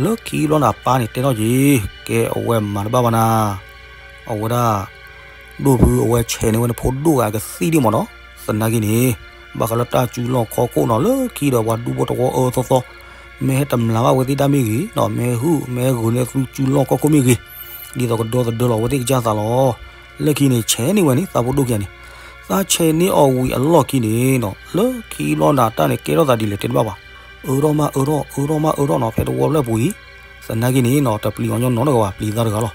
လၢခံဘျီန့ၣ် အပၢ်န့ၣ်တဲထီၣ်က့ၤ ကဲအဝဲမၤတဘၣ်ဘၣ်နၤ, အဝဲဒၣ် ဒိၣ်ဖုအဝဲဆဲးန့ၢ်ဝဲနဖိဒိၣ်ဂၤကသံၣ်ဒံးမၢ်နီၤ. သနာ်က့န့ၣ် ဘၣ်ဃးလၢတၢ်စူၤလီၢ်ခီၣ်ခိၣ်နီၤ လၢခံဒီးပှၤဒူဖိတဝီအၢသီသီ မ့ၢ်ဟဲတမျးဘၣ်အဝဲသ့ၣ်တၢ်မ့ၢ်ဂ့ၤနီၤ မ့ၢ်ဟုၣ်မ့ၢ်ဂုာ်န့ၢ်သုစူၤလီၢ်ခီၣ်ခိၣ်မ့ၢ်ဂ့ၤ, ဒ်သိးကဒီသဒၢလီၤအဝဲသ့ၣ်ကစၢ်သးလီၤ. လၢခံန့ၣ် ဆဲးန့ၢ်ဝဲန့ၣ် သးဖိဒိၣ်ခံဂၤန့ၣ်, သးဆဲးန့ၢ်အီၤဝံၤအလီၢ်ခံန့ၣ်နီၤ လၢခံဘျီန့ၣ် တၢ်န့ၣ်ကဲထီၣ်သးဒ်လဲၣ်တဲတဘၣ်ဘၣ်. အၢထီၣ်မးအၢထီၣ် အၢထီၣ်မးအၢထီၣ်နီၤ ဖဲတဝီဖျၢၣ်ပူၤအံၤ, သနာ်က့န့ၣ်နီၤ တပျံၤအီၤညီနီတဂၤဘၣ် ပျံၤသးတဂၤလီၤ.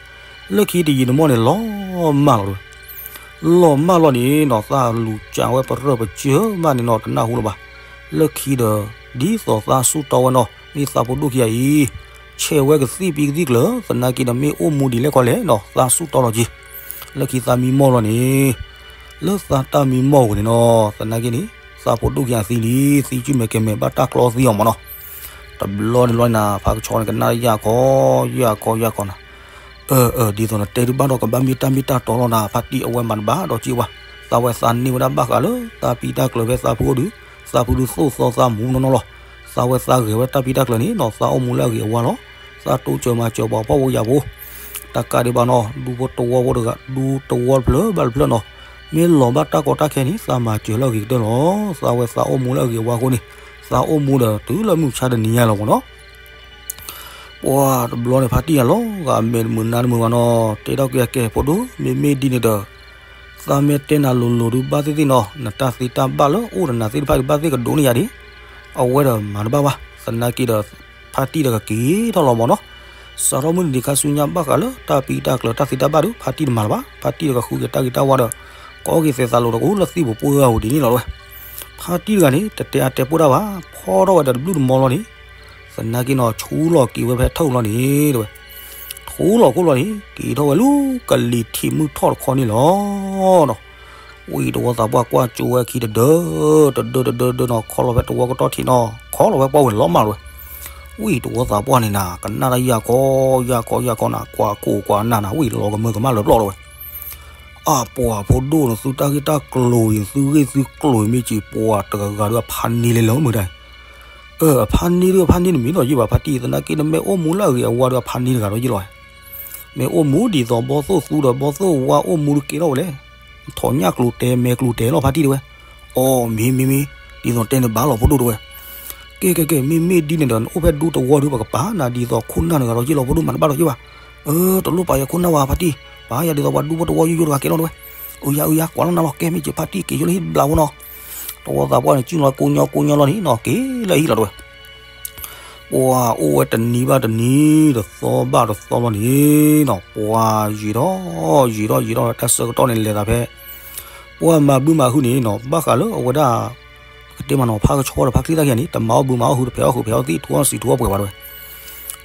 လၢခံတယံာ်တမီၢ်န့ၣ် လီၤမၢ်လီၤတဲဝဲ. လီၤမၢ်လီၤန့ၣ်နီၤ သးလူၤစၢ်ဝဲပရၢၢ်ပစၢၢ်မးန့ၣ်နီၤ တနၢ်ဟူလၢၤဘၣ်. လၢခံဒီး ဒ်သိးသးဆူၣ်တီဝဲနီၤ မ့ၢ်သးဖိဒိၣ်ခံဂၤအံၤ ဆဲးဝဲကသံၣ်ဖံးကသံၣ်ကျၢၤ သနာ်က့ဒီးမ့ၢ်အိၣ်မူဒ်လဲၣ်ခီလဲၣ်နီၤ သးဆူၣ်တီလီၤက့ၤ. လၢခံသးမံမီၢ်လီၤန့ၣ် လၢသးတၢ်မံမီၢ်ဝဲန့ၣ်နီၤ သနာ်က့န့ၣ် သးဖိဒိၣ်ခံဂၤသံလံ သံကၠူၣ်မဲာ်ကဲၤမဲာ်ဘၣ်တၢ်ကျီသံအီၤမၢ်နီၤ. တဘျီန့ၣ်လီၤနၤ ဖးကဆီန့ၣ် ကနၣ်ယၢ်ခီ ယၢ်ခီ ယၢ်ခီနၤ. အၢ အၢ ဒ်သိးနတဲဒုးဘၣ်ဒီးကဘၣ်မ့ၢ်တၢ်မ့ၢ်တၢ်တီလီၤနၤ ဖါတံၢ်အဝဲမၤတဘၣ်ဒီးက့ဝဲ, သး အဝဲသးန့ၢ်ဝဲဒၣ်ဘၣ်ဃးလၢတၢ်ပံးတၢ်ကျၢၤဖဲသးဖုအိၣ်ဒီး သးဖုဒုးသိၣ်သီသးမူနီၢ်နီၢ်လီၤ. သးဝဲသးဂဲၤဝဲတၢ်ပံးတၢ်ကျၢၤန့ၣ်နီၤ သးအိၣ်မူလၢအဂ့ၤအဝါလီၤ. သးတိစၢၤမၤစၢၤပှၤဖှီၣ်ဖိယာ်ဖိ တကးဒံးဘၣ်နီၤ ဒူဖိတဝီဖိတဂၤ ဒူတဝီတဖျၢၣ်ဘၣ်တဖျၢၣ်နီၤ မ့ၢ်လီၤဘၣ်တၢ်ကီတၢ်ခဲန့ၣ် သးမၤစၢၤလၢအဂ့ၤကတၢၢ်လီၤ. သးဝဲသးအိၣ်မူလၢအဂ့ၤအဝါအဃိန့ၣ် သးအိၣ်မူဒီးတုၤလၢမုၢ်ဆါတနံၤညါလီၤမ့ၢ်နီၤ ပှၤတဘျီန့ၣ် ဖါတံၢ်အလီၤဂာ်အမဲာ်တမုာ်နါတမုာ်ဘၣ်နီၤ တဲထီၣ်က့ၤအကဲဖိဒိၣ် မ့မ့ၢ်ဒ်န့ၣ်ဒီး သးမ့ၢ်တဲနၤလိၤလိၤဒုးဘၣ်သ့ၣ်သ့ၣ်နီၤ နတၢ်သ့တၢ်ဘၣ်လၢအိၣ်ဒီးနၤသ့ၣ်တဖၣ်ဒုးဘၣ်သ့ၣ်ကဒိးန့ၢ်ယၤဒံး အဝဲဒီးမၤတဘၣ်ဘၣ် သနာ်က့ဒီး ဖါတံၢ်ဒီးကက့ၤထီၣ်လီၤမ့ၢ်နီၤ စးထီၣ်မုၢ်နံၤခါဆူညါဘၣ်ဃးလၢတၢ်ပံးတၢ်ကျၢၤတၢ်သ့တၢ်ဘၣ်ဒုး ဖါတံၢ်တမၤလၢၤဘၣ် ဖါတံၢ်ဒီးကဃုက့ၤတၢ်ဂ့ၤတၢ်ဝါဒီး ကိးက့ၤသဲးသးလိၤဒီးကအိၣ်လၢသံၣ်ပူၤပှၢ်ပူၤဒ်န့ၣ်လီၤဝဲ ဖါတံၢ်တဂၤန့ၣ် တတဲအါတဲပှၢ်တၢ်ဘၣ် ဖီထီၣ်ဝဲဒီးတဘျုးတမီလီၤန့ၣ် သနာ်က့နီၤ ဆူလီၤက့ၤဝဲဖဲထၢၣ်လီၤန့ၣ် တဲဝဲ ထူလီၤခိၣ်လီၤန့ၣ် က့ၤထီၣ်ဝဲလၢကလံၤထံးမုၢ်ထီၣ်တခီန့ၣ်လီၤနီၤ ဝံၤတဝီသးပှၢ်ကွၢ်ကၠိဝဲအခံတဒၢ တဒၢတဒၢတဒၢနီၤ ခီလီၤဖဲတဝီကတီၢ်ထံးနီၤ ခီလီၤဝဲပှၢ်ဝဲလီၤမးလီၤဝဲ ဝံၤတဝီသးပှၢ်န့ၣ်နၤ ကနၣ်တၢ်ယၢ်ကီယၢ်ကီယၢ်ကီနၤ ကွၢ်ကိၢ်ကွၢ်နၢ်နၤ ဝံၤလီၤကမၢကမၣ်လၢပျီၢ်လီၤဝဲ အပှၤဖိဒိၣ်န့ၣ် သုတၢ်ဂ့ၢ်တၢ်ကျိၤအံၤ သုဂ့ၢ်သုကျိၤအံၤမ့ၢ်က့ၤ ပှၤတဂၤဂၤဒီးအဖါန့ၢ်လဲၤလၢမုၢ်တၢ် အဖါန့ၢ်ဒုးအဖါန့ၢ်တမံၤဒီးယ့ၢ်ဘၣ်ဖါတံၢ် သနာ်က့နမ့ၢ်အိၣ်မူလၢအဂ့ၤအဝါဒီးအဖါန့ၢ်တဂၤဒီးယ့ၢ်လီၤ မ့ၢ်အိၣ်မူဒ်သိးဘီသိၣ်သူဒီးဘီသိၣ်ဝါအိၣ်မူတကဲထီၣ်ဝဲလဲၣ် ထီၣ်ညၣ်ကျိၤတဲမဲာ်ကျိၤတဲလီၤဖါတံၢ်တဲဝဲ အိ မ့ၢ်မ့ၢ်မ့ၢ် ဒ်သိးတဲန့ၣ်ဘၣ်လီၤဖိဒိၣ်တဲဝဲ ကဲကဲကဲ မ့မ့ၢ်ဒ်န့ၣ်ဒီး နအိၣ်ဖဲဒူတဝီဒုး ပကပာ်နၤဒ်သိးခိၣ်နၢ်တဂၤဒီးယ့ၢ်လီၤဖိဒိၣ်မၤတဘၣ်ဒီးယ့ၢ်ဘၣ် အၢ တလိၣ်ပာ်ယၤခိၣ်နၢ်ဝဲဖါတံၢ် ပာ်ယၤဒ်သိးပှၤဒူဖိတဝီယိယိတဂၤကဲလီၤတဲဝဲ အိယၤအိယၤ ကွၢ်လီၤနၤလီၤ ကဲမ့ၢ်က့ၤဖါတံၢ်က့ၤယိလၢဟံၣ်တဘျီဖိနီၤ တဝီသးပှၢ်န့ၣ် ကၠူၣ်လီၤကိညီကိညီလီၤန့ၣ်နီၤ က့ၤလၢဟံၣ်လီၤတဲဝဲ ပှၤအိၣ်ဝဲတနံၤဘၣ်တနံၤ တသီဘၣ်တသီလီၤန့ၣ်နီၤ ပှၤယံာ်ထီၣ် ယံာ်ထီၣ်ယံာ်ထီၣ်တၢ်ဆၢကတီၢ်န့ၣ်လဲၤသးဖဲ ပှၤမၤဘုမၤဟုန့ၣ်နီၤ ဘၣ်ဃးလၢအဝဲဒၣ် ပကတဲမးနီၤ ဖါကဆှီဒီးဖါချံသၣ်ခံဂၤန့ၣ် တမၤအီၣ်ဘုမၤအီၣ်ဟု တဖဲးအီၣ်ဟုးဖဲးအီၣ်သံၣ် ထူအီၣ်စံးထူအီၣ်ပှဲၤဘၣ်တဲဝဲ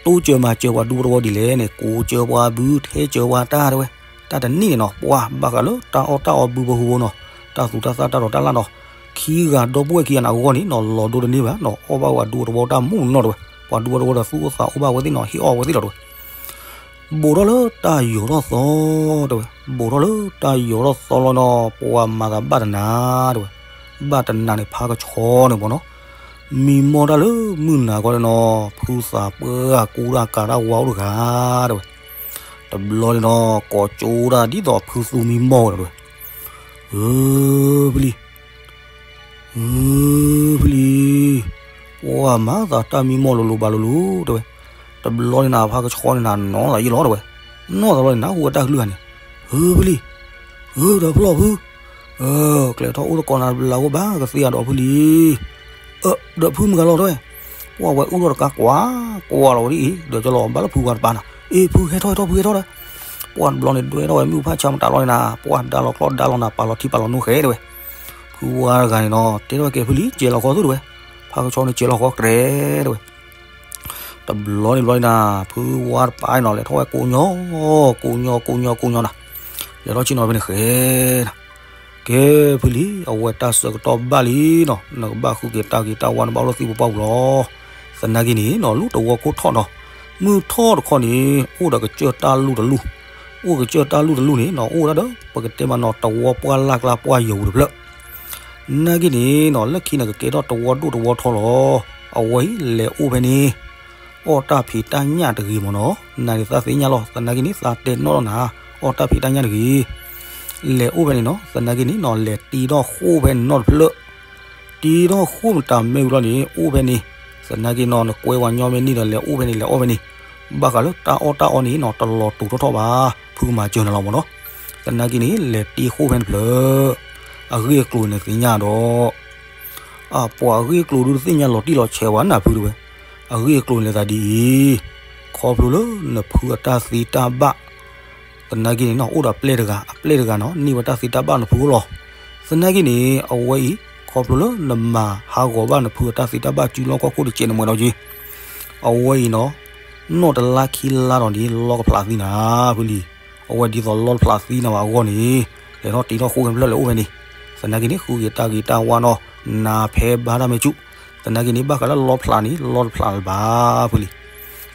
တိစၢၤမၤစၢၤပှၤဒူဖိတဝီဒ်လဲၣ်န့ၣ် ကိးစၢၤပှၤဘု ထဲစၢၤပှၤတၢ်တဲဝဲ တၢ်တနံၣ်န့ၣ်နီၤ ပှၤဘၣ်ဃးလၢတၢ်အီၣ်တၢ်အီဘုဖိဟူဖိနီၤ တၢ်သူတၢ်သၣ်တၢ်ဒီးတၢ်လၢ်နီၤ ခံဂၤဒီပုၢ်ဝဲၢ်ခံဂၤန့ၣ်အဂီၢ်န့ၣ်နီၤ လီၤဒိတန့ၢ်ဘၣ်နီၤ အီၣ်ဘၣ်ဝဲဒူဖိတဝီတၢ်မူနီၤတဲဝဲ ပှၤဒူဖိတဝီဒီးသူၣ်အိၣ်သးအိၣ်ဘၣ်ဝဲသ့ၣ်နီၤ ဟ့ၣ်အီၣ်ဝဲသ့ၣ်လီၤတဲဝဲ ဘူးထီၣ်လၢတၢ်ယိာ်ထီၣ်သီ တဲဝဲ ဘူးထီၣ်လၢတၢ်ယိာ်ထီၣ်သီလီၤနီၤ ပှၤမၤသးဘၣ်တနၤ တဲဝဲ ဘၣ်တနၤန့ၣ် ဖါကဆှီန့ၣ်မ့ၢ်နီၤ မံမီၢ်တၢ်လၢမုၢ်နၤခီန့ၣ်နီၤ ဖုသးပှၢ်ကူတၢ်ကၤတၢ်ဝါအိၣ်တဂၤ တဲဝဲ တဘျီန့ၣ်နီၤ ကိးကၠိတၢ်ဒ်သိးဖုသူမံမီၢ်ဝဲဒီးတဲဝဲ ဧၢ ဖုလံ ဧၢ ဖုလံ ပှၤမၤသးတၢ်မံမီၢ်လိၤလိၤဘၣ်လိၤလိၤ တဲဝဲ တဘျီန့ၣ်နၤ ဖါကဆှီန့ၣ်နၤ နီၢ်သးယ့ၢ်လီၤ တဲဝဲ နီၢ်သးလီၤန့ၣ် နၢ်ဟူဝဲတၢ်ကလုၢ်ဂၤန့ၣ် ဧၢ ဖုလံ ဧၢ ဒီးဖုလီၤဖု ကျဲထီၣ်အိၣ်တကိးနၤတဘျီဘၣ် ကသ့ဧါဒီးဖုလံ အၢ ဒီးဖုမုၢ်ဂၤလီၤတဲဝဲ ပှၤဝဲအူထီၣ်တကါကွၢ် ကွၢ်လီၤဝဲဒ်အံၤ ဒီးကလီၤဘၣ်လၢဖုဝါတပၤနၤ အ့ ဖုဟဲထီၣ်ဟဲထီၣ်ဖုဟဲထီၣ်ဒီး ပှၤတဘျီန့ၣ် ဒွဲထီၣ်ဝဲမုၢ်ဖးဆါမတၤလီၤန့ၣ်နၤ ပှၤဒါလီၤချီၣ်ဒါလီၤနၤ ပာ်လီၤထံပာ်လီၤနိဃဲတဲဝဲ ဖုဝါတဂၤန့ၣ်နီၤ တဲထီၣ်ဝဲကဲဖုလံ ကဲလီၤဃီသုတဲဝဲ ဖါကဆှီန့ၣ်ကဲလီၤဃီတြဲၤတဲဝဲ တဘျီန့ၣ်ဘျီန့ၣ်နၤ ဖုဝါတပၤနီၤ လဲၤထီၣ်ဝဲကိးညီ ကိးညီကိးညီကိးညီနၤ လဲၤထီၣ်ဆ့ၣ်နီၤဖဲန့ၣ်ဃဲနၤ ကဲဖုလံ အဝဲတၢ်ဆၢကတီၢ်ဘၣ်လံနီၤ နကဘၣ်ဃုက့ၤတၢ်ဂ့ၤတၢ်ဝါ နဘၣ်အိၣ်လၢသံၣ်ပူၤပှၢ်ပူၤလီၤ သနာ်က့န့ၣ်နီၤ လၢတဝီခိၣ်ထီၣ်နီၤ မုၢ်ထီၣ်တခီန့ၣ် အိၣ်ဒီးကစၢၢ်တၢ်လူၢ်တလူၢ် အိၣ်ကစၢၢ်တၢ်လူၢ်တလူၢ်န့ၣ်နီၤ အိၣ်ဝဲဒၣ်ဒီး ပကတဲမးနီၤ တဝီပှၢ်လၢ်ကျါပှၢ်ယိာ်ပူၤတဖျၢၣ် နာ်က့န့ၣ်နီၤ လၢခံန့ၣ်ကကဲထီၣ်တဝီဒိၣ်တဝီထီလီၤ အဝဲအံၤလဲၤအိၣ်ဖဲန့ၣ် အီၣ်တၢ်ဖံးတၢ်ညၣ်တဂ့ၤမ့ၢ်နီၤ နၤန့ၣ်သးသ့ၣ်ညါလီၤ သနာ်က့န့ၣ် သးတဲနီၣ်လီၤနၤ အီၣ်တၢ်ဖံးတၢ်ညၣ်တဂ့ၤ လဲၤအိၣ်ဖဲန့ၣ်နီၤ သနာ်က့န့ၣ်နီၤ လဲၤတ့ထီၣ်ဃိၣ်ဖဲန့ၣ်နီတဖျၢၣ် တ့ထီၣ်ဃိၣ်မတၤမ့ၢ်ဝံၤလီၤန့ၣ် အိၣ်ဖဲန့ၣ် သနာ်က့နီၤ နကွဲဝဲညီမ့ၢ်န့ၢ်ဒီး လဲၤအိၣ်ဖဲန့ၣ် လဲၤအီၣ်ဖဲန့ၣ် ဘၣ်ဃးလၢတၢ်အီၣ်တၢ်အီန့ၣ်နီၤ တလီၤတူာ်ထီၣ်ထီၣ်ဘၣ် ဖုကမၤစၢၤနၤလီၤမ့ၢ်နီၤ သနာ်က့န့ၣ် လဲၤတ့ဃိၣ်ဖဲန့ၣ်တဖျၢၣ် အဂ့ၢ်အကျိၤန့ၣ်သ့ၣ်ညါဒီး အပှၤအဂ့ၢ်အကျိၤဒုးတသ့ၣ်ညါလီၤတံၢ်လီၤဆဲးဝဲနၤဖုတဲဝဲ အဂ့ၢ်အကျိၤန့ၣ်သးဒ်အံၤ ခီဖျိလၢနဖုအတၢ်သ့တၢ်ဘၣ် သနာ်က့န့ၣ်နီၤ အိၣ်ဒီးပျဲၢ်တဂၤ အပျဲၢ်တဂၤနီၤ န့ၢ်ဝဲတၢ်သ့တၢ်ဘၣ်နဖုအိၣ်လီၤ. သနာ်က့န့ၣ် အဝဲအံၤ ခီဖျိလၢနမၤဟးဂီၤဘၣ်နဖုအတၢ်သ့တၢ်ဘၣ် စုလီၢ်ခီၣ်ခိၣ်တစဲးန့ၣ်မ့ၢ်ဒီးက့ၤ အဝဲအံၤနီၤ နီၢ်တလါခံလါဒီးန့ၣ် လီၢ်ကဖျးသံနၤ ဖုလံ. အဝဲဒ်သိးလီၢ်တဖျးသံနၤဘၣ်အဂီၢ်န့ၣ် လဲၤထီၣ်တ့ထီၣ်ဃိၣ်ဖဲဖျၢၣ်လဲၤအိၣ်ဖဲန့ၣ် သနာ်က့န့ၣ် ဃုက့ၤတၢ်ဂ့ၤတၢ်ဝါနီၤ နၤဖဲဘါတၢ်မ့ၢ်ကၠူၣ် သနာ်က့န့ၣ် ဘၣ်ဃးလၢလီၢ်ဖျးန့ၣ် လီၢ်တဖျးလၢၤဘၣ် ဖုလံ.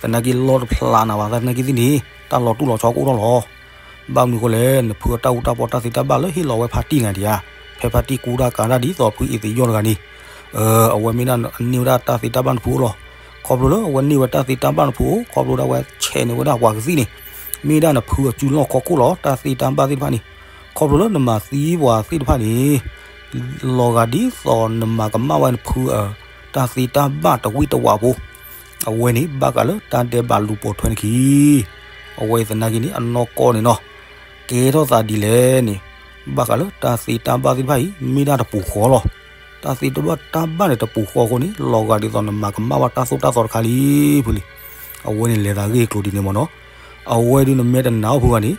သနာ်က့လီၢ်တဖျးနၤဘၣ် သနာ်က့သ့ၣ်န့ၣ် တၢ်လီၤတူၢ်လီၤဆီကအိၣ်ထီၣ်လီၤ. ဘၣ်မနုၤအဃိလဲၣ်, နဖုအတၢ်အူတၢ်ပီတၢ်သ့တၢ်ဘၣ်လၢဟ့ၣ်လီၤဝဲဖါတံၢ်နၤဒံးဧါ, ဖဲဖါတံၢ်ကူတၢ်ကၤတၢ်ဒ်သိးဖုအ့သ့ယီၢ်တဂၤန့ၣ်, အဝဲမ့ၢ်ဒၣ်အန့ၢ်ဝဲဒၣ်တၢ်သ့တၢ်ဘၣ်နဖုအိၣ်လီၤ. ခီဖျိလၢအဝဲန့ၢ်ဝဲတၢ်သ့တၢ်ဘၣ်နဖုအိၣ် ခီဖျိလၢအဝဲဆဲးန့ၢ်ဝဲဒၣ်ပှၤကသံၣ်န့ၣ်, မ့ၢ်ဒၣ်နဖုအစုလီၢ်ခီၣ်ခိၣ်လီၤ. တၢ်သ့တၢ်ဘၣ်သ့ၣ်တဖၣ်န့ၣ်, ခီဖျိလၢနမၤသံပှၤသ့ၣ်တဖၣ်န့ၣ် လီၤဂာ်ဒ်သိးနမၤကမၣ်ဝဲနဖုအတၢ်သ့တၢ်ဘၣ်တဝံၣ်တဝးဖိ, အဝဲန့ၣ်ဘၣ်ဃးလၢတၢ်ဒဲးဘးလူၤပိာ်ထွဲနခံ, အဝဲအံၤသနာ်က့န့ၣ် အနီၢ်ကီၢ်န့ၣ်နီၤ, ကဲထီၣ်သးဒ်လဲၣ်န့ၣ်, ဘၣ်ဃးလၢတၢ်သ့တၢ်ဘၣ်သ့ၣ်တဖၣ်အံၤ မ့ၢ်ဒၣ်တပူၤဃီလီၤ. တၢ်သ့တၢ်ဘၣ်တၢ်ဘၣ်န့ၣ်တပူၤဃီအဃိန့ၣ် လီၤဂာ်ဒ်သိးနမၤကမၣ်ဘၣ်တၢ်သိၣ်တၢ်သီတခါလံဖုလံ. အဝဲန့ၣ်လဲၤသးဂ့ၢ်ကျိၤဒ်န့ၣ်မ့ၢ်နီၤ, အဝဲဒုးနမ့ၢ်တနာ်အိၣ်ဖုဂၤန့ၣ်,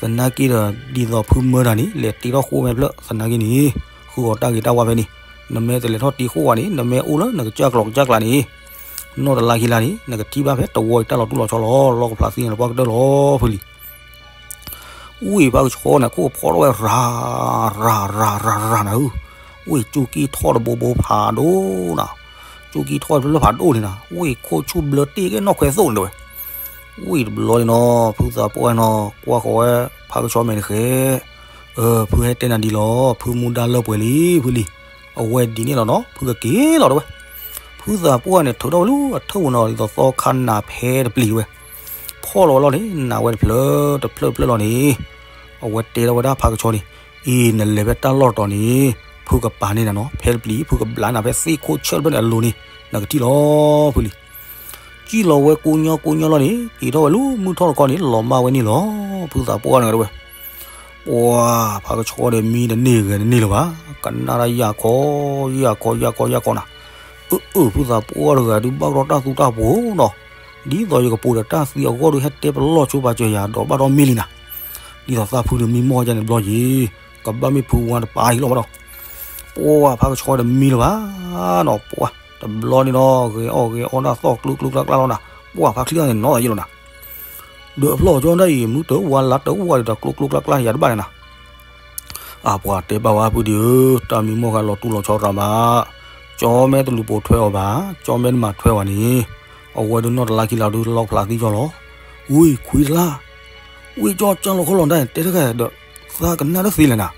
သနာ်က့ဒီး ဒ်သိးဖုမၢတၢ်န့ၣ် လဲၤတ့ထီၣ်ဃိမဲာ်ဖျၢၣ် သနာ်က့န့ၣ်, ဃုအီၤတၢ်ဂ့ၤတၢ်ဝါဖဲန့ၣ်, နမ့ၢ်တလဲၤထီၣ်တ့ဃိဂၤန့ၣ် နမ့ၢ်အိၣ်လၢနကစၢ်ကျိၤကစၢ်ကျါန့ၣ်, နီၢ်တလါခံလါန့ၣ် နကထံၣ်ဘၣ်ဖဲတဝီအံၤတၢ်လီၤတူၢ်လီၤဆီလီၤ. လီၢ်ကဖျးသံန့ၣ်လၢပှၢ်ကတၢၢ်လီၤဖုလံ. ဝံၢ်ဖးကဆှီန့ၣ် ခိၣ်ဖီထီၣ်ဝဲရၤ, ရၤရၤရၤရၤနၤဧၢ, ဝံၢ်ကၠူကံၢ်ထီၣ်တဘိဘိဖးဒိၣ်နၤ, ကၠူကံၢ်ထီၣ်တဖျၢၣ်ဖးဒိၣ်န့ၣ်နၤ, ဝံၢ်ခိၣ်ဆူၣ်ဘျၢတ့ၢ်ကဲနီၢ်ခွဲးသိၣ်န့ၣ်တဲဝဲ. ဝံၢ်တဘျီန့ၣ်နီၤ ဖုသးပှၢ်နီၤ ကွၢ်ဃီၤဝဲဖးကဆှီမဲာ်န့ၣ်ဃဲ, ဖုဟဲတဲနၤဒ်လီၤ ဖုမူဒါလၢပှဲၤလံဖုလံ. အဝဲဒ်န့ၣ်လီၤနီၤ ဖုကက့ၤလီၤတဲဝဲ. ဖုသးပှၢ်န့ၣ် ထုးထီၣ်ဝဲလၢအထၢၣ်ပူၤနီၤ ဒ်သိးသီခါနၤဖဲတပျံၤတဲဝဲ. ဖီၣ်လီၤဝဲလီၤန့ၣ် နၤဝဲတဖျၢၣ်တဖျၢၣ်လီၤန့ၣ်, အဝဲတဲထီၣ်ဝဲဒၣ်ဖးကဆှီန့ၣ်, အံၤ နလဲၤဖဲတၢ်လီၢ်တတီၤန့ၣ် ဖုကပာ်န့ၢ်နၤနီၤ ဖဲတပျံၤ ဖုကဘျးနၤဖဲသ့ၣ်ခိၣ်ဆၢၣ်တဖျၢၣ်န့ၣ်အလိၤန့ၣ် နကထံၣ်လီၤဖုလံ. ကံၣ်လီၤဝဲကိးညီကိးညီလီၤန့ၣ် က့ၤထီၣ်ဝဲလၢမုၢ်ထီၣ်တခီန့ၣ် လီၤမၢ်ဝဲန့ၣ်လီၤ. ဖုသးပှၢ်န့ၣ်တဲဝဲ ပှၤဖးကဆှီဒီးမံတန့ၢ်ဂဲၤတန့ၢ်လၢၤဘၣ်, ကနၣ်တၢ်ယၢ်ခီ, ယၢ်ခီ ယၢ်ခီ ယၢ်ခီနၤ. အၢ အၢ ဖုသးပှၢ်တဂၤဒုးဘၣ်ကဒီးတၢ်သူတၢ်ပှီၤနီၤ, ဒ်သိးယကပူၤဒီးတၢ်သံအဂီၢ်ဒုး ဟဲတဲပလီၢ်ဆိပာ်စၢၤယၤဒီးဘၣ်ဒီးမ့ၢ်လံနၤ. ဒ်သိးသးဖုဒီးမံမီၢ်ယၤန့ၣ်တဘျီယံၤ, ကဘၣ်မ့ၢ်ဖုဝါတပၤအံၤလီၤဘၣ်ဒီး, ပှၤဖးကဆှီဒီးမံလၢၤဘၣ်နီၤ, ပှၤတဘျီန့ၣ်ဒီး ဂဲၤအီၣ်ဂဲၤအီဒၣ်သီၣ်ကျူကျူကျါကျါလီၤနၤ, ပှၤဖးချံသၣ်န့ၣ်နီၤသးယံၤလီၤနၤ. ဒီးအဖျီၣ်ကၠီဒၣ်အံၤ မုၢ်တဝါလါတဝါဒီး ကျိကျိကျါကျါယၤတဘၣ်န့ၣ်နၤ. အပှၤတဲဘၣ်ဝဲဖုဒံးဧၢ, တၢ်မံမီၢ်ဃာ်လီၤတူၢ်လီၤဆီရၤမး, ကၠီမ့ၢ်တလူၤပိာ်ထွဲအီၤဘၣ်, ကၠီမ့ၢ်တမၤထွဲအီၤန့ၣ်, အဝဲဒုးနီၢ်တလါခံလါဒုးလီၢ်ဖျးသံကၠီလီၤ. ဝံၢ်ခွံတလါ, ဝံၢ်ကၠီကၢ်လီၤခီလီၤဒၣ်န့ၣ် တဲတခါဒီး, သးကနၣ်တသ့လဲၣ်နၤ.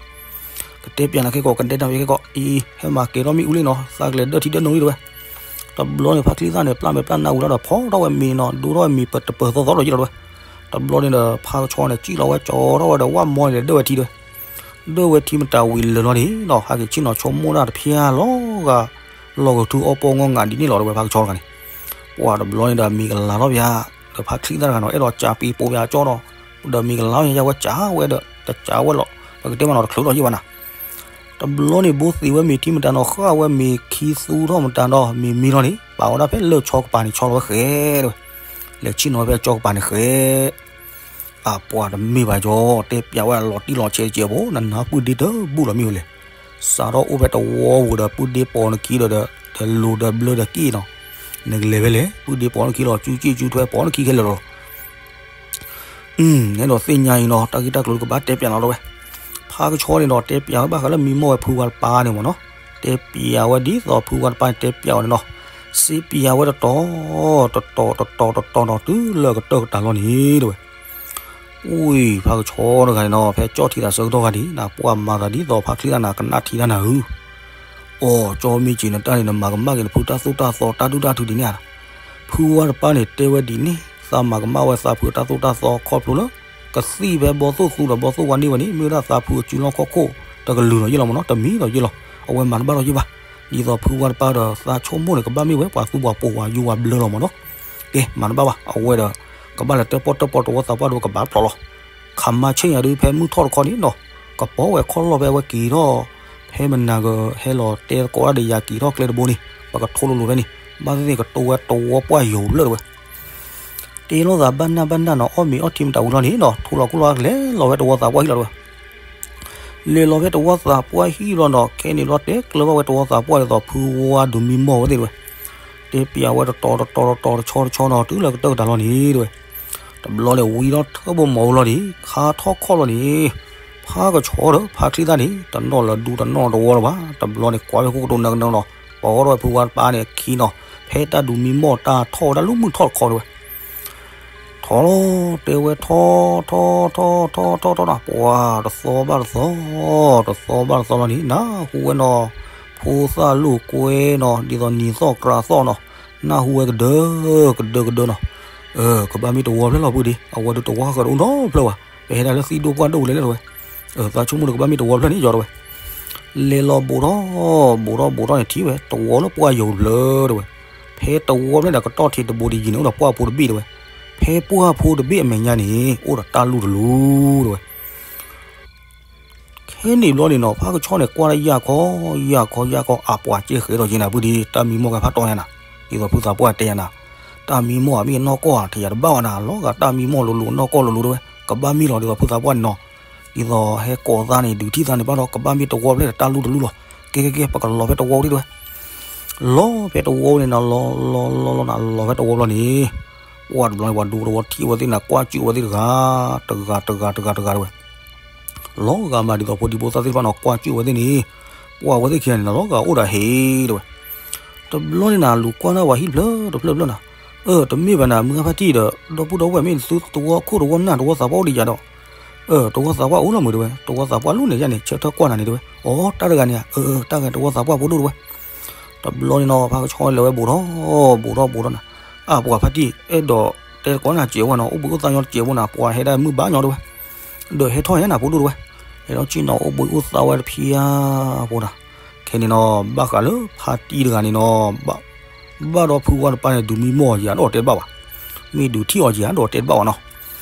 ကတဲပျးနၤခဲကီး ကတဲပျးနၤခဲကီး အံၤ ဟဲမၤကဲၤထီၣ်မ့ၣ်အူလံနီၤ, သးကလဲၤဒၢၣ်ထံဒၢၣ်နိန့ၣ်တဲဝဲ. တဘျီန့ၣ် ဖါချံသၣ်န့ၣ် ပျၢ်မဲာ်ပျၢ်နါဝံၤလီၤဒီး ဖီထီၣ်ဝဲမ့ၤနီၤ, ဒိထီၣ်ဝဲမ့ၤတပၢၤသီသီဒီးယံၤလီၤတဲဝဲ. တဘျီန့ၣ်ဒီး ဖါကဆှီန့ၣ် ကံၣ်လီၤဝဲကၠီထီၣ်ဝဲဒီး ဝၣ်မီန့ၣ်ဒီး ဒၢၣ်ဝဲထံတဲဝဲ. ဒၢၣ်ဝဲထံမတၤဝံၤလၢာ်လီၤန့ၣ်နီၤ, ဟဲက့ၤဆ့ၣ်နီၤဆိကမိၣ်တၢ်တဖျါလီၤဂာ်, လီၢ်ကထူအီၣ်ပီၣ်ငီၢ်ငးဒ်န့ၣ်လီၤတဲဝဲ ဖါကဆှီတဂၤန့ၣ်. ပှၤတဘျီန့ၣ်ဒီး မ့ၤကလၤထီၣ်ပၠး, ဒီးဖါချံသၣ်တဂၤနီၤ အဲၣ်ဒိးကးပ့ၤပိာ်ပၠးကၠီဒီး, ဒီးမ့ၤကလၤထီၣ်ပၠး ယဝဲကးဝဲဒီး တကးဝဲလီၤ, ပကတဲမးနီၤ တချုးထီၣ်ယံာ်ဘၣ်နၤ. တဘျီန့ၣ် ဘိသ့ဝဲမ့ၤထံမတၤနီၤ ဃၣ်ဝဲမ့ၤခံသူထီၣ်မတၤဒီး မ့ၤမံထီၣ်န့ၣ် ပာ်ဝဲဒၣ်ဖဲလၢၢ်ဆီကပၤန့ၣ်ဆီလီၤဝဲဃဲတဲဝဲ. လဲၤဆ့ၣ်နီၤဝဲဖဲကၠီကပၤန့ၣ်ဃဲ အပှၤတမ့ၢ်ဘၣ်ကၠီ, တဲပျးဝဲလီၤတံၢ်လီၤဆဲးတစဲးဖိ, နနၢ်ပုၢ်ဒ့တဘူၣ်လီၤမ့ၢ်ဝဲလဲၣ်. စးထီၣ်အိၣ်ဖဲတဝီပူၤဒီး ပုၢ်ဒ့ပိာ်နခံဒီး ဒီးလိၤဒီးဘျၢဒီးက့ၣ်နီၤ, နကလဲၤဖဲလဲၣ်, ပုၢ်ဒ့ပိာ်နခံလီၤ ကၠူက့ၣ်ကၠူထွဲပိာ်နခံခဲလၢာ်လီၤ. အဲၣ်ဒိးသ့ၣ်ညါအံၤနီၤ တၢ်ဂ့ၢ်တၢ်ကျိၤကဘၣ်တဲပျးလီၤတဲဝဲ. ဖါကဆှီန့ၣ်ဒီး တဲပျးဝဲဘၣ်ဃးလၢမံမီၢ်ဝဲဖုဝါတပၤန့ၣ်မ့ၢ်နီၤ, တဲပျးဝဲဒ်သိးဖုဝါတပၤန့ၣ် တဲပျးဝဲန့ၣ်နီၤ, စ့ပျးဝဲတတီၤ တတီၤ တတီၤ တတီၤနီၤ တုၤလၢကတၢၢ်ကတၢၢ်လီၤန့ၣ်တဲဝဲ. ဝံၢ်ဖါကဆှီတဂၤန့ၣ်နီၤ ဖဲကၠီၣ်ထံသးဆၢကတီၢ်ခါဒံး နပှၢ်မၤသးဒ်သိးဖါချံသၣ်နၤ ကနၣ်ထံတၢ်နၤဧၢ. အိ ကၠီမ့ၢ်က့ၤနတၢ်န့ၣ် နမၤကမၣ်က့ၤနဖုတၢ်သိၣ်တၢ်သီတၢ်ဒုၣ်တၢ်ထုဒ်န့ၣ်ဧါ. ဖုဝါတပၤန့ၣ် တဲဝဲဒ်န့ၣ် သးမၤကမၣ်ဝဲသးဖုတၢ်သိၣ်တၢ်သီခီဖျိလၢ ကသံၣ်ဖဲဘီသိၣ်သူဒီးဘီသိၣ်ဝါန့ၢ်ဝဲန့ၣ် မ့ၢ်ဝဲဒၣ်သးဖုအစုလီၢ်ခီၣ်ခိၣ် တကလုာ်ဒီးယ့ၢ်လီၤမ့ၢ်နီၤ, တမံၤဒီးယ့ၢ်လီၤ. အဝဲမၤတဘၣ်ဒီးယ့ၢ်ဘၣ်. ဒ်သိးဖုဝါတပၤဒီးသးဆိကမိၣ်န့ၣ် ကဘၣ်မ့ၢ်ဝဲပှၤသူပှၤပိာ်ပှၤယူၤပှၤဘျၢလီၤမ့ၢ်နီၤ. ကဲ မၤတဘၣ်ဘၣ်. အဝဲဒီး ကဘၣ်လဲၤတၢၣ်ပီၣ်တၢၣ်ပီတဝီသးပှၢ်ဒီးကဘၣ်ဖျိးလီၤ. ခးမါဆ့ၣ်ညါဒုးဖဲမုၢ်ထီၣ်တခီန့ၣ်နီၤ ကပီၤဝဲခီၣ်လီၢ်ဖဲအဝဲက့ၤထီၣ် ဖဲမနၤကဟဲလီၤတဲသကိးတၢ်ဒီးယၤက့ၤထီၣ်ကျဲတဘိန့ၣ် ပကထိလိၤလိၤဖဲန့ၣ် ဘၣ်သ့ၣ်သ့ၣ်ကတိၤဝဲတဝီပှၢ်ယိၤဘျၢၣ်တဲဝဲ. တ့လိာ်သးဘၣ်နၢ်ဘၣ်နၢ်နီၤ အီၣ်မ့ၤအီထံမတၤဝံၤလီၤန့ၣ်နီၤ ထိလီၤခိၣ်လီၤကလဲၤလီၤဝဲတဝီသးပှၢ်ဟံၣ်လီၤတဲဝဲ. လဲၤလီၤဖဲတဝီသးပှၢ်ဟံၣ်လီၤနီၤ ခဲန့ၣ်ဘျီတဲကျၢၤဘၣ်ဝဲတဝီသးပှၢ်ဒ်သိးဖုဝါဒုးမံမီၢ်ဝဲသ့ၣ်တဲဝဲ. တဲပျးဝဲတတီၤတတီၤတတီၤတဆီတဆီနီၤ တုၤလၢကတၢၢ်ကတၢၢ်လီၤန့ၣ်တဲဝဲ. တဘျီန့ၣ်ဝံထီၣ်ထၢဘိမီၤဝံၤလီၤန့ၣ် ခါထီၣ်ခီၣ်လီၤန့ၣ် ဖါကဆှီဒီးဖါချံသၣ်န့ၣ် တနီၣ်လၢၤဒူတနီၣ်တဝီလၢၤဘၣ်. တဘျီန့ၣ်ကွၢ်ဖဲခိၣ်ကတိၤနၢကနၢလီၤ ပီၤထီၣ်ဝဲဖုဝါတပၤန့ၣ်အခံနီၤ ဖဲတၢ်ဒုးမံမီၢ်တၢ်ထီၣ်ဝဲဒၣ်လၢမုၢ်ထီၣ်တခီတဲဝဲ. ထ အီလီၤ တဲဝဲထီၣ်ထီၣ်ထီၣ်ထီၣ်ထီၣ်ထီၣ်နီၤ ပှၤတသီဘၣ်တသီ, တသီဘၣ်တသီလီၤန့ၣ် နၢ်ဟူဝဲနီၤ, ဖိသၣ်လိာ်ကွဲနီၤ ဒ်သိးနံၤသီၣ်ကြၤသီၣ်နီၤ, နၢ်ဟူဝဲကဒၢကဒၢကဒၢနီၤ, ကဘၣ်မ့ၢ်တဝီဖျၢၣ်လီၤပုၢ်ဒံး အဝဲဒုးတဝီဃၢၤတအိၣ်နီတဖျၢၣ်ဘၣ်, ပဟဲဒၣ်လၢသံၣ်ဒိၣ်ပှၢ်ဒိၣ်လဲၣ်လၢတဝဲ, သးဆိကမိၣ်ဒီးကဘၣ်မ့ၢ်တဝီဖျၢၣ်န့ၣ်ယီၤတဝဲ လဲၤလီၤဘူးထီၣ်ဘူးထီၣ်ဘူးထီၣ်န့ၣ် ထံၣ်ဝဲတဝီလၢပှၢ်ယိၤတဖျၢၣ်တဝဲ, ဖဲတဝီဖျၢၣ်န့ၣ် ကတီၢ်ထံးတဘိတယံၤန့ၣ် အိၣ်ဒီးပှၢ်ဖိတဘ့ၣ်တဝဲ, ဖဲပှၢ်ဖိတဘ့ၣ်အမဲာ်ညါန့ၣ် အိၣ်ဒီးတၢ်လူၢ်တလူၢ်တဝဲ ခဲန့ၣ်ဘျီန့ၣ်နီၤ ဖးကဆီန့ၣ် ကွၢ်တၢ်ယၢ်ခီ ယၢ်ခီ ယၢ်ခီ အပှၤကဲဃဲးထီၣ်က့ၤနၤပုၢ်ဒံး တၢ်မံမီၢ်ကဲဖးတီညါနၤ, ဒ်သိးဖုသးပှၢ်တဲညါနၤ, တၢ်မံမီၢ်ဧါ မ့ၢ်အနီၢ်ကီၢ်ဧါ ထံၣ်ယၤတဘၣ်ဘၣ်နၤ လီၤဂာ်တၢ်မံမီၢ်လိၤလိၤ နီၢ်ကီၢ်လိၤလိၤတဝဲ ကဘၣ်မ့ၢ်လီၤ ဒ်သိးဖုသးပှၢ်န့ၣ်နီၤ, ဒ်သိးဟဲကိးသးန့ၣ် ဒုးထံၣ်သးန့ၣ် ဘၣ်ဒီးကဘၣ်မ့ၢ်တဝီဖျၢၣ်ဒီးတၢ်လူၢ်တလူၢ်လီၤ, ကဲကဲကဲ ပကလီၤဖဲတဝီအိၣ်ဒံးတဝဲ လီၤဖဲတဝီန့ၣ်နၤ လီၤလီၤလီၤလီၤနၤ လီၤဖဲတဝီဘျီန့ၣ်, ပှၢ်တဘျီန့ၣ် ပှၤဒူပှၤတဝီထံၣ်အဝဲသ့ၣ်န့ၣ် ကွၢ်ကၠူၣ်အဝဲသ့ၣ်တဂၤ, တဂၤတဂၤတဂၤတဂၤတဝဲ လီၤဂာ်မးဒ်သိးဖိဒံဖိသၣ်သ့ၣ်တဖၣ်န့ၣ် ကွၢ်ကၠူၣ်ဝဲသ့ၣ်န့ၣ်, ပှၢ်ဝဲသ့ၣ်ခံဂၤန့ၣ် လီၤဂာ်အိၣ်ဒီးဟ့ၣ်တဝဲ, တဘျီန့ၣ်နၤ လူၤကွၢ်ဒၣ်ပှၤဟံၣ်တဖျၢၣ်တဖျၢၣ်တဖျၢၣ်နၤ, အၢ တမ့ၢ်ဘၣ်နၤ မုၢ်ဂၤဖါတံၢ်ဒီး ဒီပုၢ်ဒီဝဲၢ်မ့ၢ်သုတဝီခိၣ်တဝီနၢ်တဝီသးပှၢ်အိၣ်ဒံးယၤဒီး, အၢ တဝီသးပှၢ်အိၣ်လီၤမုာ်တဝဲ တဝီသးပှၢ်လိၣ်န့ၣ်ယၤန့ၣ် ဆၢထၢၣ်ကွၢ်နၤန့ၣ်တဝဲ, အီ တၢ်တဂၤန့ၣ်ဧါ, အၢ တၢ်ဂၤတဝီသးပှၢ်ဖိဒိၣ်တဝဲ တဘျီန့ၣ်နီၤ ဖးကဆီလဲၤဝဲဘူးထီၣ်ဘူးထီၣ်ဘူးထီၣ်နၤ, အၢ ပှၤဖါတံၢ် အဲၣ်ဒိးတဲသကိးနၤစဲးဝဲနီၤ အိၣ်ဘှံးအိၣ်သါညီတစဲးဖိနၤ ပှၤဟဲဒၣ်မုၢ်ဘၣ်ညီတဝဲ, ဒီးဟဲထီၣ်ညါနၤဖိဒိၣ်တဝဲ, ဟဲထီၣ်က့ၤနီၤ အိၣ်ဘှံးအိၣ်သါဝဲတဖံယါဖိနၤ, ခဲန့ၣ်နီၤ ဘၣ်ဃးလၢဖါတံၢ်တဂၤန့ၣ်နီၤ, ဘၣ်ဒီးဖုဝါတပၢ်န့ၣ် ဒုးမံမီၢ်ယၤဒီးတဲတဘၣ်ဘၣ်, မ့ၢ်ဒုးထံၣ်အီၤယၤဒီးတဲတဘၣ်ဘၣ်နီၤ,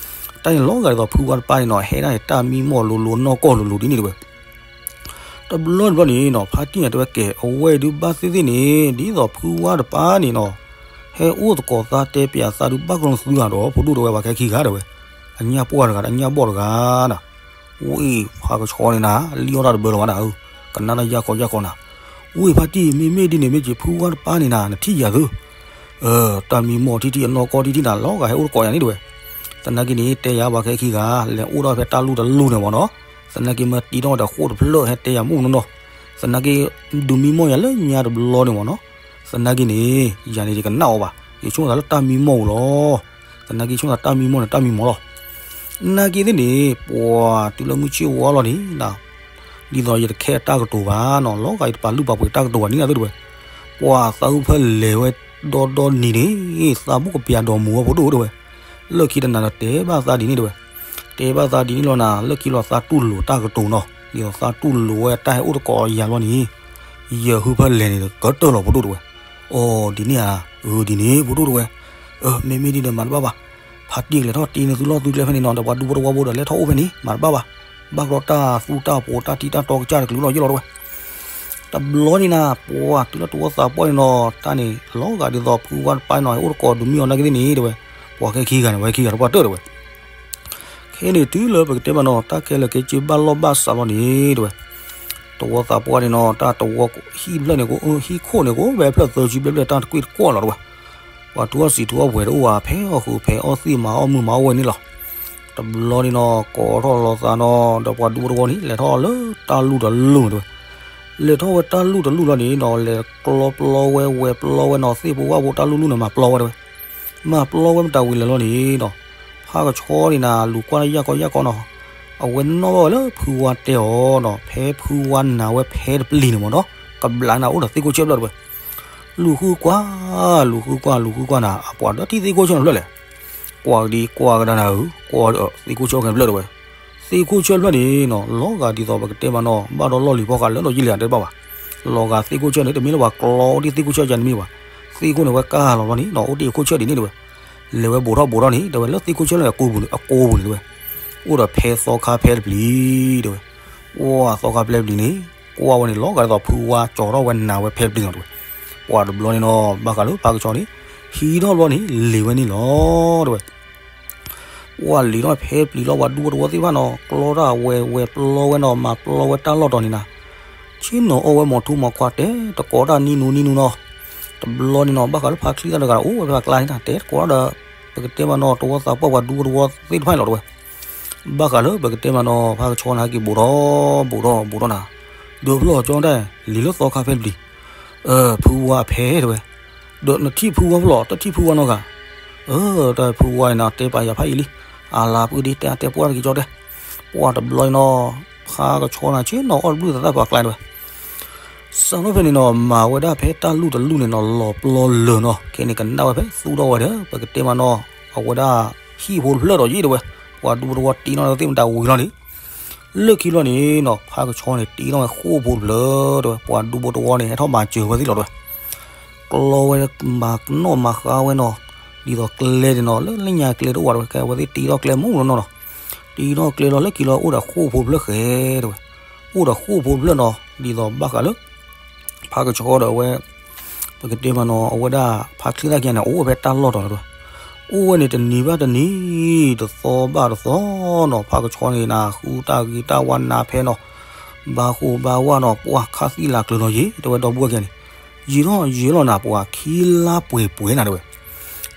တၢ်န့ၣ်လီၤဂာ်ဒ်သိးဖုဝါတပၢ်န့ၣ်နီၤ ဟဲဒၣ်န့ၣ်တၢ်မံမီၢ်လိၤလိၤနီၢ်ကီၢ်လိၤလိၤဒ်န့ၣ်တဝဲ တဘျီတဘျီန့ၣ်နီၤ ဖါတံၢ်န့ၣ်တဲဝဲကဲ အဝဲအံၤဒုးဘၣ်သ့ၣ်သ့ၣ်န့ၣ် ဒ်သိးဖုဝါတပၢ်န့ၣ်နီၤ, ဟဲအိၣ်သကိးသးတဲပၠးသးဒုးဘၣ်ကီၤသုဧါဒီး ဖိဒိၣ်တဝဲပှၤခဲခံဂၤတဝဲ, အညၣ်ပှၢ်တဂၤဒီးအညၣ်ဘီၣ်တဂၤနၤ, ဝံၣ်ဖးကဆီန့ၣ်နၤ လံၣ်အီၣ်တၢ်တဘၢလီၤဘၣ်နၤ, ကနၣ်တၢ်ယၢ်ခီယၢ်ခီနၤ, ဝံၣ်ဖါတံၢ် မ့မ့ၢ်ဒ်န့ၣ် မ့ၢ်က့ၤဖုဝါတပၢ်န့ၣ်နၤ နထံၣ်ယၤသု တၢ်မံမီၢ်ထံထံၣ်အနီၢ်ကီၢ်ထံထံၣ်နၤ လီၤဂာ်ဟဲအိၣ်တကိးယၤန့ၣ်တဝဲ, သနာ်က့န့ၣ် တဲယၤပှၤခဲခံဂၤ လဲၤအိၣ်ဒီးဖဲတၢ်လူၢ်တလူၢ်န့ၣ်မ့ၢ်နီၤ, သနာ်က့မ့ၢ်တံထီၣ်ဒီးဃိၣ်တဖျၢၣ်ဟဲတဲယၤမ့ၢ်နီၤနီၤ, သနာ်က့ ဒုးမံမီၢ်ယၤလၢညါတဘျီန့ၣ်မ့ၢ်နီၤ, သနာ်က့န့ၣ် ယၤန့ၣ်ယကနၣ်အီၤဘၣ်, ယဆိကမိၣ်သးလၢတၢ်မံမီၢ်ပူၤလီၤ, သနာ်က့ဆိကမိၣ်သးတၢ်မံမီၢ်န့ၣ် တၢ်မံမီၢ်လီၤ, သနာ်က့သ့ၣ်န့ၣ် ပှၤတုၤလၢမုၢ်ဆ့ၣ်ဝါလီၤန့ၣ် ဒ်သိးယတခဲအတၢ်ကတိၤဘၣ်နီၤ, လီၤဂာ်ယတပာ်လုၢ်ပာ်ပှ့ၤတၢ်ကတိၤဘၣ်န့ၣ်နၤသုတဝဲ, ပှၤသးအုးဖၢလဲၤဝဲဒီဒီနံၤန့ၣ် သးဘူၣ်ကပျးဒီးမူၤဝဲဖိဒိၣ်တဝဲ, လၢခံတနၤဒီးတဲဘၣ်သးဒ်န့ၣ်တဝဲ, တဲဘၣ်သးဒ်န့ၣ်လီၤနၤ လၢခံလီၤသးတူၢ်လိာ်တၢ်ကတိၤနီၤ, ဒ်သိးသးတူၢ်လိာ်ဝဲတၢ်ဟဲအိၣ်တကိးယၤလီၤန့ၣ်, ယဟုဖၢလဲၤန့ၣ်ကတၢၢ်လီၤဖိဒိၣ်တဝဲ, အိ ဒ်န့ၣ်ဧါ, အၢ ဒ်န့ၣ်ဖိဒိၣ်တဝဲ, အၢ မ့မ့ၢ်ဒ်န့ၣ်မၤတဘၣ်ဘၣ်, ဖါတံၢ်ကလဲၤထီၣ်တ့န့ၢ်သုလီၢ်သုကျဲဖဲန့ၣ်နီၤ, ဒီးပှၤဒူဖိတဝီဖိဒီးလဲၤထီၣ်အိၣ်ဖဲန့ၣ် မၤတဘၣ်ဘၣ်, ဘၣ်ကဒီးတၢ်သူတၢ်ပိးတၢ်ထံတၢ်တီကစၢ်တကလုာ်လီၤယ့ၢ်လီၤတဝဲ တဘျီန့ၣ်နၤ ပှၤတုၤလၢတဝီသးပှၢ်န့ၣ်နီၤ, တၢ်န့ၣ် လီၤဂာ်ဒ်သိးဖုဝါတပၢ်နီၤ ဟဲအိၣ်တကိးဒုးမံအီၤနာ်က့သ့ၣ်န့ၣ်တဝဲ, ပှၤခဲခံဂၤန့ၣ် ပှၤခဲခံဂၤတပှၢ်တၢၢ်တဝဲ, ခဲန့ၣ်တုၤလၢပကတဲမးနီၤ တၢ်ခဲလၢာ်ခဲဆ့ဘၣ်လီၢ်ဘၣ်စးလီၤန့ၣ်တဝဲ, တဝီသးပှၢ်န့ၣ်နီၤ တၢ်တဝီဟံၣ်ဖျၢၣ်န့ၣ် ဟံၣ်ခိၣ်န့ၣ်ကအိၣ်ဝဲဖျၢၣ်သၢဆံဘျဲၣ်ဘျဲၣ် တၢ်တကွ့ၢ်တကွီၢ်လီၤတဝဲ, ပှၤထူအီၣ်စံာ်ထူအီၣ်ပှဲၤတအိၣ်ဘၣ် ဖဲအီၣ်ဃုာ်ဖဲအီၣ်သ့ၣ်မၤအီၣ်မုၢ်မၤအီၣ်ဝဲန့ၣ်လီၤ, တဘျီန့ၣ်နီၤ ကိးထီၣ်လီၤသးနီၤ ဒီးပှၤဒူဖိတဝီန့ၣ် လဲၤထီၣ်လၢတၢ်လူၢ်တလူၢ်န့ၣ်တဝဲ, လဲၤထီၣ်ဝဲတၢ်လူၢ်တလူၢ်လီၤန့ၣ်နီၤ လဲၤကျီပျီဝဲဝဲပျီဝဲနီၤ သ့ၣ်ဖိဝၣ်ဖိတၢ်လူၢ်လူၢ်န့ၣ် မၤပျီဝဲတဝဲ, မၤပျီဝဲမတၤဝံၤလဲၣ်လီၤန့ၣ်နီၤ, ဖးကဆီန့ၣ်နၤ လူၤကွၢ်တၢ်ယၢ်ကီယၢ်ကီနီၤ, အဝဲနီၣ်ဘၣ်ဝဲလၢဖုဝါတဲအီၤနီၤ ဖဲဖုဝါနာ်ဝဲဖဲတပျံၤန့ၣ်မ့ၢ်နီၤ, ကဘျးနၤအိၣ်ဒီးသ့ၣ်ခိၣ်ဆၢၣ်ဖျၢၣ်တဝဲ, လူၤဃုကွၢ် လူၤဃုကွၢ် လူၤဃုကွၢ်နၤ အပှၤဒီးထံၣ်သ့ၣ်ခိၣ်ဆၢၣ်န့ၣ်ဖျၢၣ်လဲၣ်, ကွၢ်ကဒံကွၢ်ကဒါနၤဧၢ ကွၢ်သ့ၣ်ခိၣ်ဆၢၣ်ဖျၢၣ်တဝဲ, သ့ၣ်ခိၣ်ဆၢၣ်ဖျၢၣ်န့ၣ်နီၤ လီၤဂာ်ဒ်သိးပကတဲမးနီၤ ဘၣ်ဒီးလီၢ်လံၤဖီဃးလၢဒီးယံာ်လံဧါတဲတဘၣ်ဘၣ်, လီၤဂာ်သ့ၣ်ခိၣ်ဆၢၣ်န့ၣ် တမ့ၢ်လၢပှၤကျီအိၣ်ဒံးသ့ၣ်ခိၣ်ဆၢၣ်ယၤတမ့ၢ်ဘၣ်, သ့ၣ်ခိၣ်န့ၣ်ဝဲကၢ်လီၤဘျီန့ၣ်နီၤ အိၣ်တ့ၢ်ခိၣ်ဆၢၣ်ဒ်န့ၣ်တဝဲ, လဲၤဝဲဘူးထီၣ်ဘူးထီၣ်န့ၣ် တဝဲလၢသ့ၣ်ခိၣ်ဆၢၣ်လၢအကိပူၤန့ၣ် အကိပူၤန့ၣ်တဝဲ, အိၣ်ဒီးဖဲသီခါဖဲတပျံၤတဝဲ, ပှၤသီခါဖဲတပျံၤန့ၣ် ကွၢ်ဝဲန့ၣ် လီၤဂာ်ဒ်သိးဖုဝါကၠီၤထီၣ်ဝဲနာ်ဝဲဖဲတပျံၤလီၤတဝဲ, ပှၤတဘျီန့ၣ်နီၤ ဘၣ်ဃးလၢဖးကဆီန့ၣ် ဟံးထီၣ်ဘျီန့ၣ် လံၤဝဲန့ၣ်လီၤတဝဲ ပှၤလံၤထီၣ်ဖဲပျံၤလီၤ ပှၤဒူဖိတဝီသ့ၣ်တဖၣ်နီၤ ကျီတၢ်ဝဲဝဲပျီဝဲနီၤ မၤပျီဝဲတၢ်လီၢ်တီၤန့ၣ်နၤ, ဆ့ၣ်နီၤအီၣ်ဝဲမီၤထူမီၤခွါတဲတကိးတၢ်နံၤနူနံၤနူနီၤ, တဘျီန့ၣ်နီၤ ဘၣ်ဃးလၢဖးချံသၣ်တဂၤအိၣ်ဝဲဖဲအကျါန့ၣ် တၢ်တဲတကိးဒီး ပကတဲမးနီၤ တဝီသးပှၢ်ပှၤဒူဖိတဝီသ့ၣ်တဖၣ်န့ၣ်လီၤတဝဲ, ဘၣ်ဃးလၢပကတဲမးနီၤ ဖးကဆီန့ၣ် ဟဲက့ၤဘူးထီၣ် ဘူးထီၣ်ဘူးထီၣ်နၤ, ဒီးဖျီၣ်ကၠီတၢ် လံၤလၢသီခါဖဲတပျံၤ ဖုဝါဖဲတဝဲ, ဒီးနထံၣ်ဖုဝါဖျီၣ် တထံၣ်ဖုဝါနီတဂၤ, အၢ တၢ်ဖုဝါအံၤနီၤ တဲပာ်ယၤဖးယံာ်လံ, အလၤ ပုၢ်ဒ့တဲ အတဲပှၢ်တက့ၤကၠီတဲ, ပှၢ်တဘျီအံၤနီၤ ဖါကဆီန့ၣ် ဆ့ၣ်နီၤအီၣ်တဘျုးသးတၢ်ပှၤကျါတဲဝဲ, စးထီၣ်ဖဲန့ၣ်နီၤ မၤဝဲဒၣ်ဖဲတၢ်လူၢ်တလူၢ်န့ၣ်နီၤ လီၤပျီလၢာ်နီၤ ခဲန့ၣ်ကနၣ်ဝဲဖဲသူၣ်ထီၣ်ဝဲဒီး ပကတဲမးနီၤ အဝဲဒၣ်ဟံၣ်ဖိတဖျၢၣ်ဒီးယံာ်တဲဝဲ, ပှၤဒူဖိတဝီတ့ထီၣ်လၢသ့ၣ်မတၤဝံၤလီၤန့ၣ်, လၢခံလီၤန့ၣ်နီၤ ဖါကဆီန့ၣ် တ့ထီၣ်ဝဲဃိာ်ဖိတဖျၢၣ်တဲဝဲ, ပှၤဒူဖိတဝီန့ၣ် ဟဲထီၣ်မၤစၢၤဝဲသ့ၣ်လီၤတဲဝဲ ကျီဝဲမၤနီၣ်မၤဃါဝဲနီၤ, ဒ်သိးကျဲန့ၣ်နီၤ လၢလၢညါကျဲတအိၣ်ဘၣ်တဲဝဲ, ကဲအဝဲသ့ၣ်တ့ထီၣ်ကျဲမုၢ်လီၤနီၤနီၤ, တ့ထီၣ်ကျဲလီၤလၢခံလီၤအိၣ်ဒီးဃိာ်ဖိတဖျၢၣ်ဃဲတဲဝဲ, အိၣ်ဒီးဃိာ်ဖိတဖျၢၣ်နီၤ ဒ်သိးဘၣ်ဃးလၢ ဖါကဆီဒီးအဝဲ ပကတဲမးနီၤ အဝဲဒၣ်ဖါချံသၣ်ခံဂၤန့ၣ် အိၣ်ဝဲဖဲတၢ်လီၢ်တီၤလီၤတဲဝဲ, အိၣ်ဝဲန့ၣ်တနံၤဘၣ်တနံၤ တသီဘၣ်တသီနီၤ ဖါကဆီန့ၣ်နၤ ဃုတၢ်ဂ့ၤတၢ်ဝါနးဖဲနီၤ, ဘၣ်ဃိၣ်ဘၣ်ဝါနီၤ ပှၢ်ခါသံလၤကျၢၤနီၤယံာ် တဲဝဲဒီပုၢ်ဝဲၢ်ခံဂၤန့ၣ်, ယံာ်ထီၣ်ယံာ်လီၤနၤ ပှၤခံလါပှဲၤပှဲၤနၤတဲဝဲ,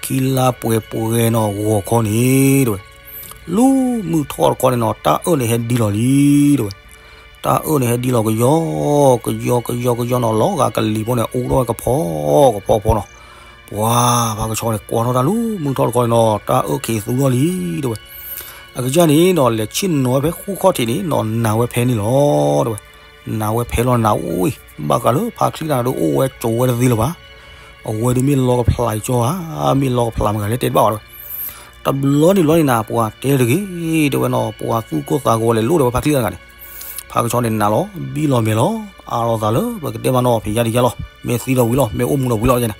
ခံလါပှဲၤပှဲၤနီၤ ဂီၤခီန့ၣ်တဲဝဲ, လူၤမုၢ်ထီၣ်တခီန့ၣ်နီၤ တၢ်အၢၣ်န့ၣ်ဟဲဒံလီၤလံတဲဝဲ, တၢ်အၢၣ်န့ၣ်ဟဲဒံလီၤကယီ ကယီ ကယီ ကယီနီၤ လီၤဂာ်ကလံၤဖိန့ၣ် အိၣ်ထီၣ်ဝဲကဖီ ကဖီဖီနီၤ, ပှၤဖါကဆီန့ၣ် ကွၢ်ထီၣ်တၢ်လူၤမုၢ်ထီၣ်တခီန့ၣ်နီၤ တၢ်အၢၣ်ခံးသူထီၣ်လံတဲဝဲ, အကစၢ်န့ၣ်နီၤ လဲၤဆ့ၣ်နီၤဝဲဖဲဃူခီၣ်ထံးန့ၣ်နီၤ နၤဝဲဖဲန့ၣ်လီၤတဲဝဲ, နၤဝဲဖဲလီၤနၤ အိၣ် ဘၣ်ဃးလၢဖါချံသၣ်န့ၣ်ဒုးအိၣ်ဝဲကၠိဝဲတသ့လၢၤဘၣ်, အဝဲဒုးမ့ၢ်လီကဖျးကၠီဧါ, မ့ၢ်လီကဖျးမတၤလဲၣ်တဲတဘၣ်ဘၣ်တဲဝဲ, တဘျီန့ၣ်ဘျီန့ၣ်နၤ ပှၤတဲတဂ့ၤတဲဝဲနီၤ ပှၤသူၣ်ကိၢ်သးဂီၤလဲၤလိၣ်တဲဝဲဖါချံသၣ်တဂၤန့ၣ်, ဖါကဆီန့ၣ်နၤလီၤ ဘံၣ်လီၤမဲာ်လီၤ အါလီၤသးလၢပကတဲမးနီၤ ဖံးယါတယါလီၤ မ့ၢ်သံဒီးဝံၤလီၤ မ့ၢ်အိၣ်မူဒီးဝံၤလီၤယဲန့ၣ်,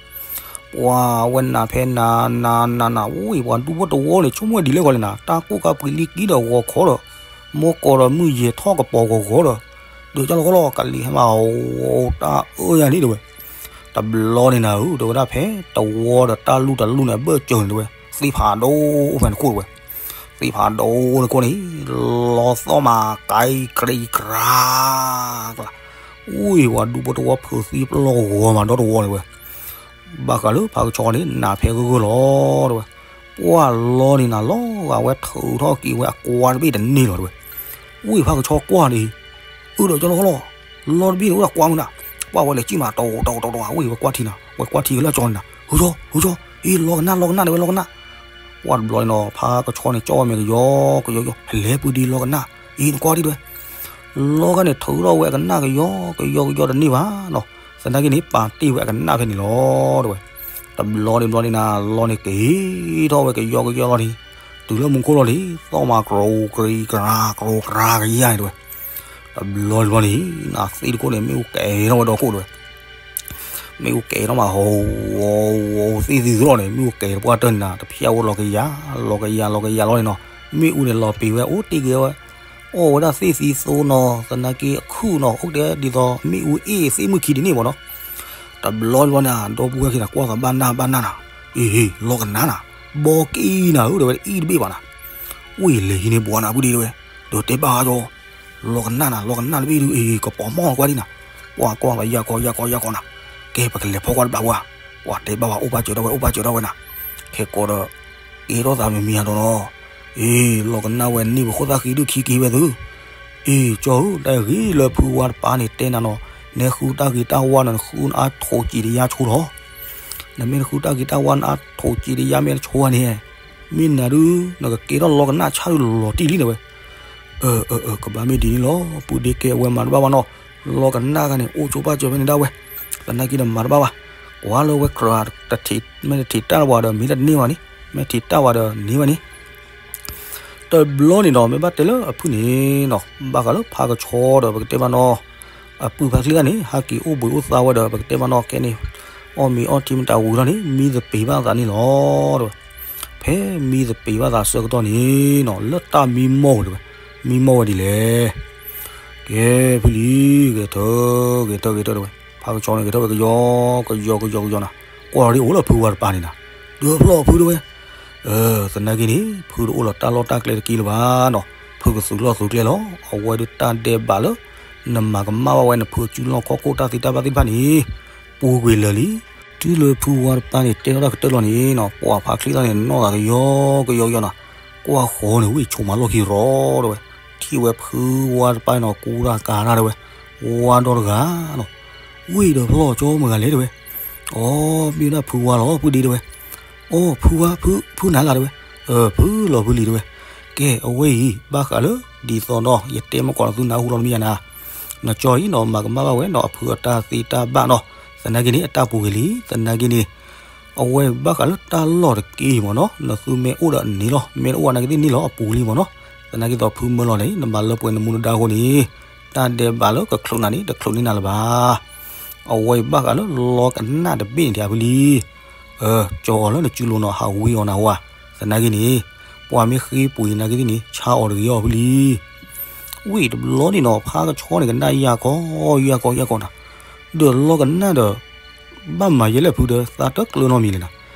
ပှၤဝဲနၤဖဲနၤ နၤ နၤ နၤ ဝံၢ် ပှၤဒူဖိတဝီန့ၣ် ဆိကမိၣ်ဝဲဒ်လဲၣ်ဃီလဲၣ်နၤ တၢ်ကိၢ်ကါပှ့ၤလံကံဒီးဂီၤခီဒီး မိၢ်ကီးဒီးမုၢ်ယဲၤထီၣ်ကပီၤဂီၤဂီၤဒီး ဒုးကၠီလီၤဃီလီၤ ကလံၤဟဲမး တၢ်အၢၣ်ယၤန့ၣ်တဲဝဲ, တဘျီန့ၣ်နၤဧၢ တဲဝဲဒၣ်ဖဲတဝီဒီးတၢ်လူၢ်တလူၢ်န့ၣ် အဘၢၣ်စၢၤန့ၣ်တဲဝဲ, သ့ၣ်ဖးဒိၣ်အိၣ်ဖဲန့ၣ်ခိၣ်တဲဝဲ, သ့ၣ်ဖးဒိၣ်န့ၣ်ခိၣ်န့ၣ် လီၤသီၣ်မးကဲကရံကရါ ကျါ, ဝံၢ် ပှၤဒူဖိတဝီဖုးသံပျီဂီၤမးဒီတဝီန့ၣ်ဝဲ ဘၣ်ဃးလၢဖါကဆီန့ၣ် နၤဖဲဂၢၢ်ဂၢၢ်လီၤတဲဝဲ, ပှၢ်လီၤန့ၣ်နၤလီၤဂာ်ဝဲထုးထီၣ်က့ၤဝဲအကွါတဘ့ၣ်တန့ၢ်လီၤတဲဝဲ, ဝံၢ် ဖါကဆီကွၢ်န့ၣ် အၢၣ်ဒီးကၠီလီၤဃီလီၤ, လီၤတဘ့ၣ်န့ၣ်အိၣ်ဒီးကွါမုၢ်နၤ, ပှၢ်ဝဲလဲၤကံၣ်မး တီတီတီတီ ဝံၢ် ဝဲကွၢ်ထံနၤ ဝဲကွၢ်ထံလၢကၠီန့ၣ်နၤ ဟုကၠီ ဟုကၠီ အ့ လီၤကနၣ် လီၤကနၣ်တဲဝဲ လီၤကနၣ်, ပှၢ်တဘျီန့ၣ်နီၤ ဖါကဆီန့ၣ် ကၠီဝဲမ့ၢ်ကယီ ကယီကယီ ဟဲလဲၤပုၢ်ဒ့လီၤကနၣ် အ့ နကွၢ်ဒံးတဲဝဲ လီၤဂာ်န့ၣ် ထုးထီၣ်ဝဲအကနၣ်ကယီ ကယီကယီတန့ၢ်ဘၣ်နီၤ, သနာ်က့န့ၣ် ပာ်တ့ၢ်ဝဲအကနၣ်ဖဲန့ၣ်လီၤတဲဝဲ, တဘျီန့ၣ်ဘျီန့ၣ်နၤ လီၤန့ၣ်က့ၤထီၣ်ဝဲကယီကယီလီၤန့ၣ်, တုၤလၢမူခိၣ်လီၤန့ၣ် သီၣ်မးကရိကရံကရါ ကရိကရါကယါန့ၣ်တဲဝဲ, တဘျီန့ၣ်ဘျီန့ၣ် နၤသ့ၣ်တခိၣ်န့ၣ် မ့ၣ်အူကဲထီၣ်ဝဲဒီခိၣ်တဲဝဲ မ့ၣ်အူကဲထီၣ်မး ဟိ သ့ၣ်သံသရီၣ်န့ၣ် မ့ၣ်အူကဲတပှၢ်တၢၢ်န့ၣ်နၤ တဖျၢၣ်ဝဲလီၤကယၤ လီၤကယၤ လီၤကယၤလီၤန့ၣ်နီၤ, မ့ၣ်အူန့ၣ်လီၤပံာ်ဝဲအိၣ်တ့ၢ်က့ၤဝဲ, အီၣ်ဝဲဒၣ်သ့ၣ်သံသိနီၤ သနာ်က့အခုၣ်နီၤ အိၣ်ကတဲဒ်သိး မ့ၣ်အူအ့ၣ်သ့ၣ်မုၢ်ခံဒ်န့ၣ်မ့ၢ်နီၤ, တဘျီတဘျီန့ၣ် ဒီပုၢ်ဝဲၢ်ခံန့ၣ် ကွၢ်သးဘၣ်နၢ်ဘၣ်နၢ်နၤ, အ့ လီၤကနၣ်နၤ, ဘီကံနၤဧၢ တဲဝဲ အံၣ်တဘ့ၣ်ဘၣ်နၤ, ဝံၢ် လဲၤဟံးန့ၢ်ဘှါနၤ ပုၢ်ဒ့တဲဝဲ, ဒီးတဲဘၣ်ဝဲကၠီ လီၤကနၣ်နၤ လီၤကနၣ်တဘ့ၣ်ဒုး အ့ ကပီၤမီၢ်ကွၢ်ဒံးနၤ, ပှၤကွၢ်ကယၢ်ကီယၢ်ကီယၢ်ကီနၤ, ကဲ ပကလဲၤဖီကွၢ်တဘျီဝဲ, ပှၤတဲဘၣ်ဝဲ အိၣ်ဘၣ်စၢၤထီၣ်ဝဲ အိၣ်ဘၣ်စၢၤထီၣ်ဝဲနၤ, ခဲကိးဒီး ကဲထီၣ်သးမံၤမံၤအါဒီးနီၤ, အ့ လီၤကနၣ်ဝဲန့ၢ်ပဃိၣ်သၣ်ဃံဒုးခံက့ၤဝဲသု, အ့ ကၠီဧၢ တၢ်ဂ့ၤလၢဖုဝါတပၤန့ၣ်တဲနၤနီၤ, နဲဃုတၢ်ဂ့ၤတၢ်ဝါနီၤ နဃုနအါထိးစံးတယါဆိလီၤ, နမ့ၢ်နဃုတၢ်ဂ့ၤတၢ်ဝါနအါထိးစံးတယါမ့ၢ်တဆိဧါန့ၣ်, မ့ၢ်နၤဒုး နကကဲထီၣ်လီၤကနၣ်ဆၣ်ဒုးလီၤတံၢ်လံတဲဝဲ, အၢ အၢ အၢ ကဘၣ်မ့ၢ်ဒ်န့ၣ်လီၤ ပုၢ်ဒ့ကဲ အဝဲမၤတဘၣ်ဘၣ်နီၤ, လီၤကနၣ်ဂၤန့ၣ် အိၣ်ကၠိဘၣ်စၢၤဖဲန့ၣ်ဒၣ်ဝဲ, သနာ်က့ဒီးမၤတဘၣ်ဘၣ်, ကွၢ်လၢဝဲကြၢးတထံး မ့ၢ်တထံးတၢ်တဝၤဒီး မ့ၢ်တန့ၢ်ဘၣ်န့ၣ်, မ့ၢ်ထံးတၢ်ဝၤဒီးန့ၢ်ဘၣ်န့ၣ် တဘျီန့ၣ်ဒီး မ့ၢ်ဘၣ်တဲလၢအဖုၣ်န့ၣ်နီၤ ဘၣ်ဃးလၢဖါကဆီဒီး ပကတဲဘၣ်နီၤ, အပုၢ်ဖါချံသၣ်န့ၣ် ဟးက့ၤအိၣ်ဘှံးအိၣ်သါဝဲဒီး ပကတဲဘၣ်နီၤ ခဲန့ၣ် အီၣ်မ့ၤအီထံမတၤဝံၤလီၤန့ၣ် မံသပ့ၤဘၣ်သးန့ၣ်လီၤတဲဝဲ, ဖဲမံသပ့ၤဘၣ်သးဆၢကတီၢ်န့ၣ်နီၤ လၢတၢ်မံမီၢ်ဝဲတဲဝဲ, မံမီၢ်ဝဲဒ်လဲၣ် ကဲ ဖုလံၤ ဂဲၤထၢၣ် ဂဲၤထၢၣ် ဂဲၤထၢၣ်တဲဝဲ, ဖါကဆီန့ၣ် ဂဲၤထၢၣ်ဝဲကယီ ကယီ ကယီ ကယီနၤ, ကွၢ်လီၤဒ်အိၣ်လၢဖုဝါတပၤန့ၣ်နၤ, ဒုးဖျီၣ်ဖုတဲဝဲ, သနာ်က့န့ၣ် ဖုတအိၣ်လီၤတၢ်လီၢ်တၢ်ကျဲတက့ၢ်လၢၤဘၣ်နီၤ, ဖုကသုးလီၢ်သုးကျဲလီၤ, အဝဲဒုးတၢ်ဒဲးဘးလၢ နမၤကမၣ်ဘၣ်ဝဲ နဖုအစုလီၢ်ခီၣ်ခိၣ်တၢ်သံတၢ်ဘၣ်သ့ၣ်တဖၣ်န့ၣ် ပူၤကွံာ်လၢာ်လံ, တုၤလၢဖုဝါတပၤန့ၣ် တဲထီၣ်တၢ်ကတၢၢ်လီၤန့ၣ်နီၤ ပှၤဖါချံသၣ်န့ၣ် နီၢ်သးကယီကယီကယီနၤ, ကွၢ်ဃီန့ၣ် ဝံၢ်ဆိးမၤလီၢ်ခံရီၤတဲဝဲ, ထံၣ်ဝဲဖုဝါတပၤနီၤ ကူတၢ်ကၤတၢ်တဲဝဲ, ဝါဒီတဂၤနီၤ, ဝံၢ်ဒီးဖျီၣ်ကၠီမတၤဂၤလဲၣ်တဲဝဲ, အိ မ့ၢ်ဝဲဒၣ်ဖုဝါလီၤ ပုၢ်ဒ့တဲဝဲ, အိၣ်ဖုဝါ ဖု ဖုနၤလၢ်တဲဝဲ, အၢ ဖုလီၤဖုလံၤတဲဝဲ, ကဲ အဝဲအံၤ ဘၣ်ဃးလၢ ဒ်သိးဒီး ယတဲမ့ၢ်ကီးနသုနၢ်ဟူလီၤတမ့ၢ်ယၤနၤ, နကၠီအံၤနီၤ မၤကမၣ်ဘၣ်ဝဲနီၤ အဖုအတၢ်သ့တၢ်ဘၣ်နီၤ, သနာ်က့န့ၣ် အတၢ်ပူၤဂ့ၤလံ, သနာ်က့န့ၣ် အဝဲဘၣ်ဃးလၢတၢ်လီၢ်တက့ၢ်မ့ၢ်နီၤ, နသုမ့ၢ်အိၣ်ဒီးအန့ၣ်လီၤ, မ့ၢ်တအိၣ်နာ်က့သ့ၣ်န့ၣ်လီၤ အပူၤလံမ့ၢ်နီၤ, သနာ်က့သိးဖုမၢလီၤန့ၣ် နမၤလၢပှဲၤနမူနဒါအဃိန့ၣ်, တၢ်ဒဲးဘးလၢကချုးနၤန့ၣ် တချုးန့ၢ်နၤလၢၤဘၣ်. အဝဲအံၤဘၣ်ဃးလၢလီကနၣ်တဘ့ၣ်န့ၣ် တဲဖုလံၤ, အၢ ကၠီအီၤလၢနစုလိၤနီၤ ဟးဝံအီၤနၤဝဲ, သနာ်က့န့ၣ် ပှၤမ့ၢ်ဃ့ပှ့ၤနာ်က့သ့ၣ်န့ၣ် ဆါအီၤတဂ့ၤအီၤဖုလံၤ. ဝံၤတဘျီန့ၣ်နီၤ ဖါကဆီန့ၣ် ကနၣ်ယၢ်ကီ ယၢ်ကီ ယၢ်ကီနၤ, ဒီးလီကနၣ်ဒီး ဘၣ်မၤယဲလဲၣ်ဖုဒီး သးတကျၢနီတမံၤလဲၣ်နၤ,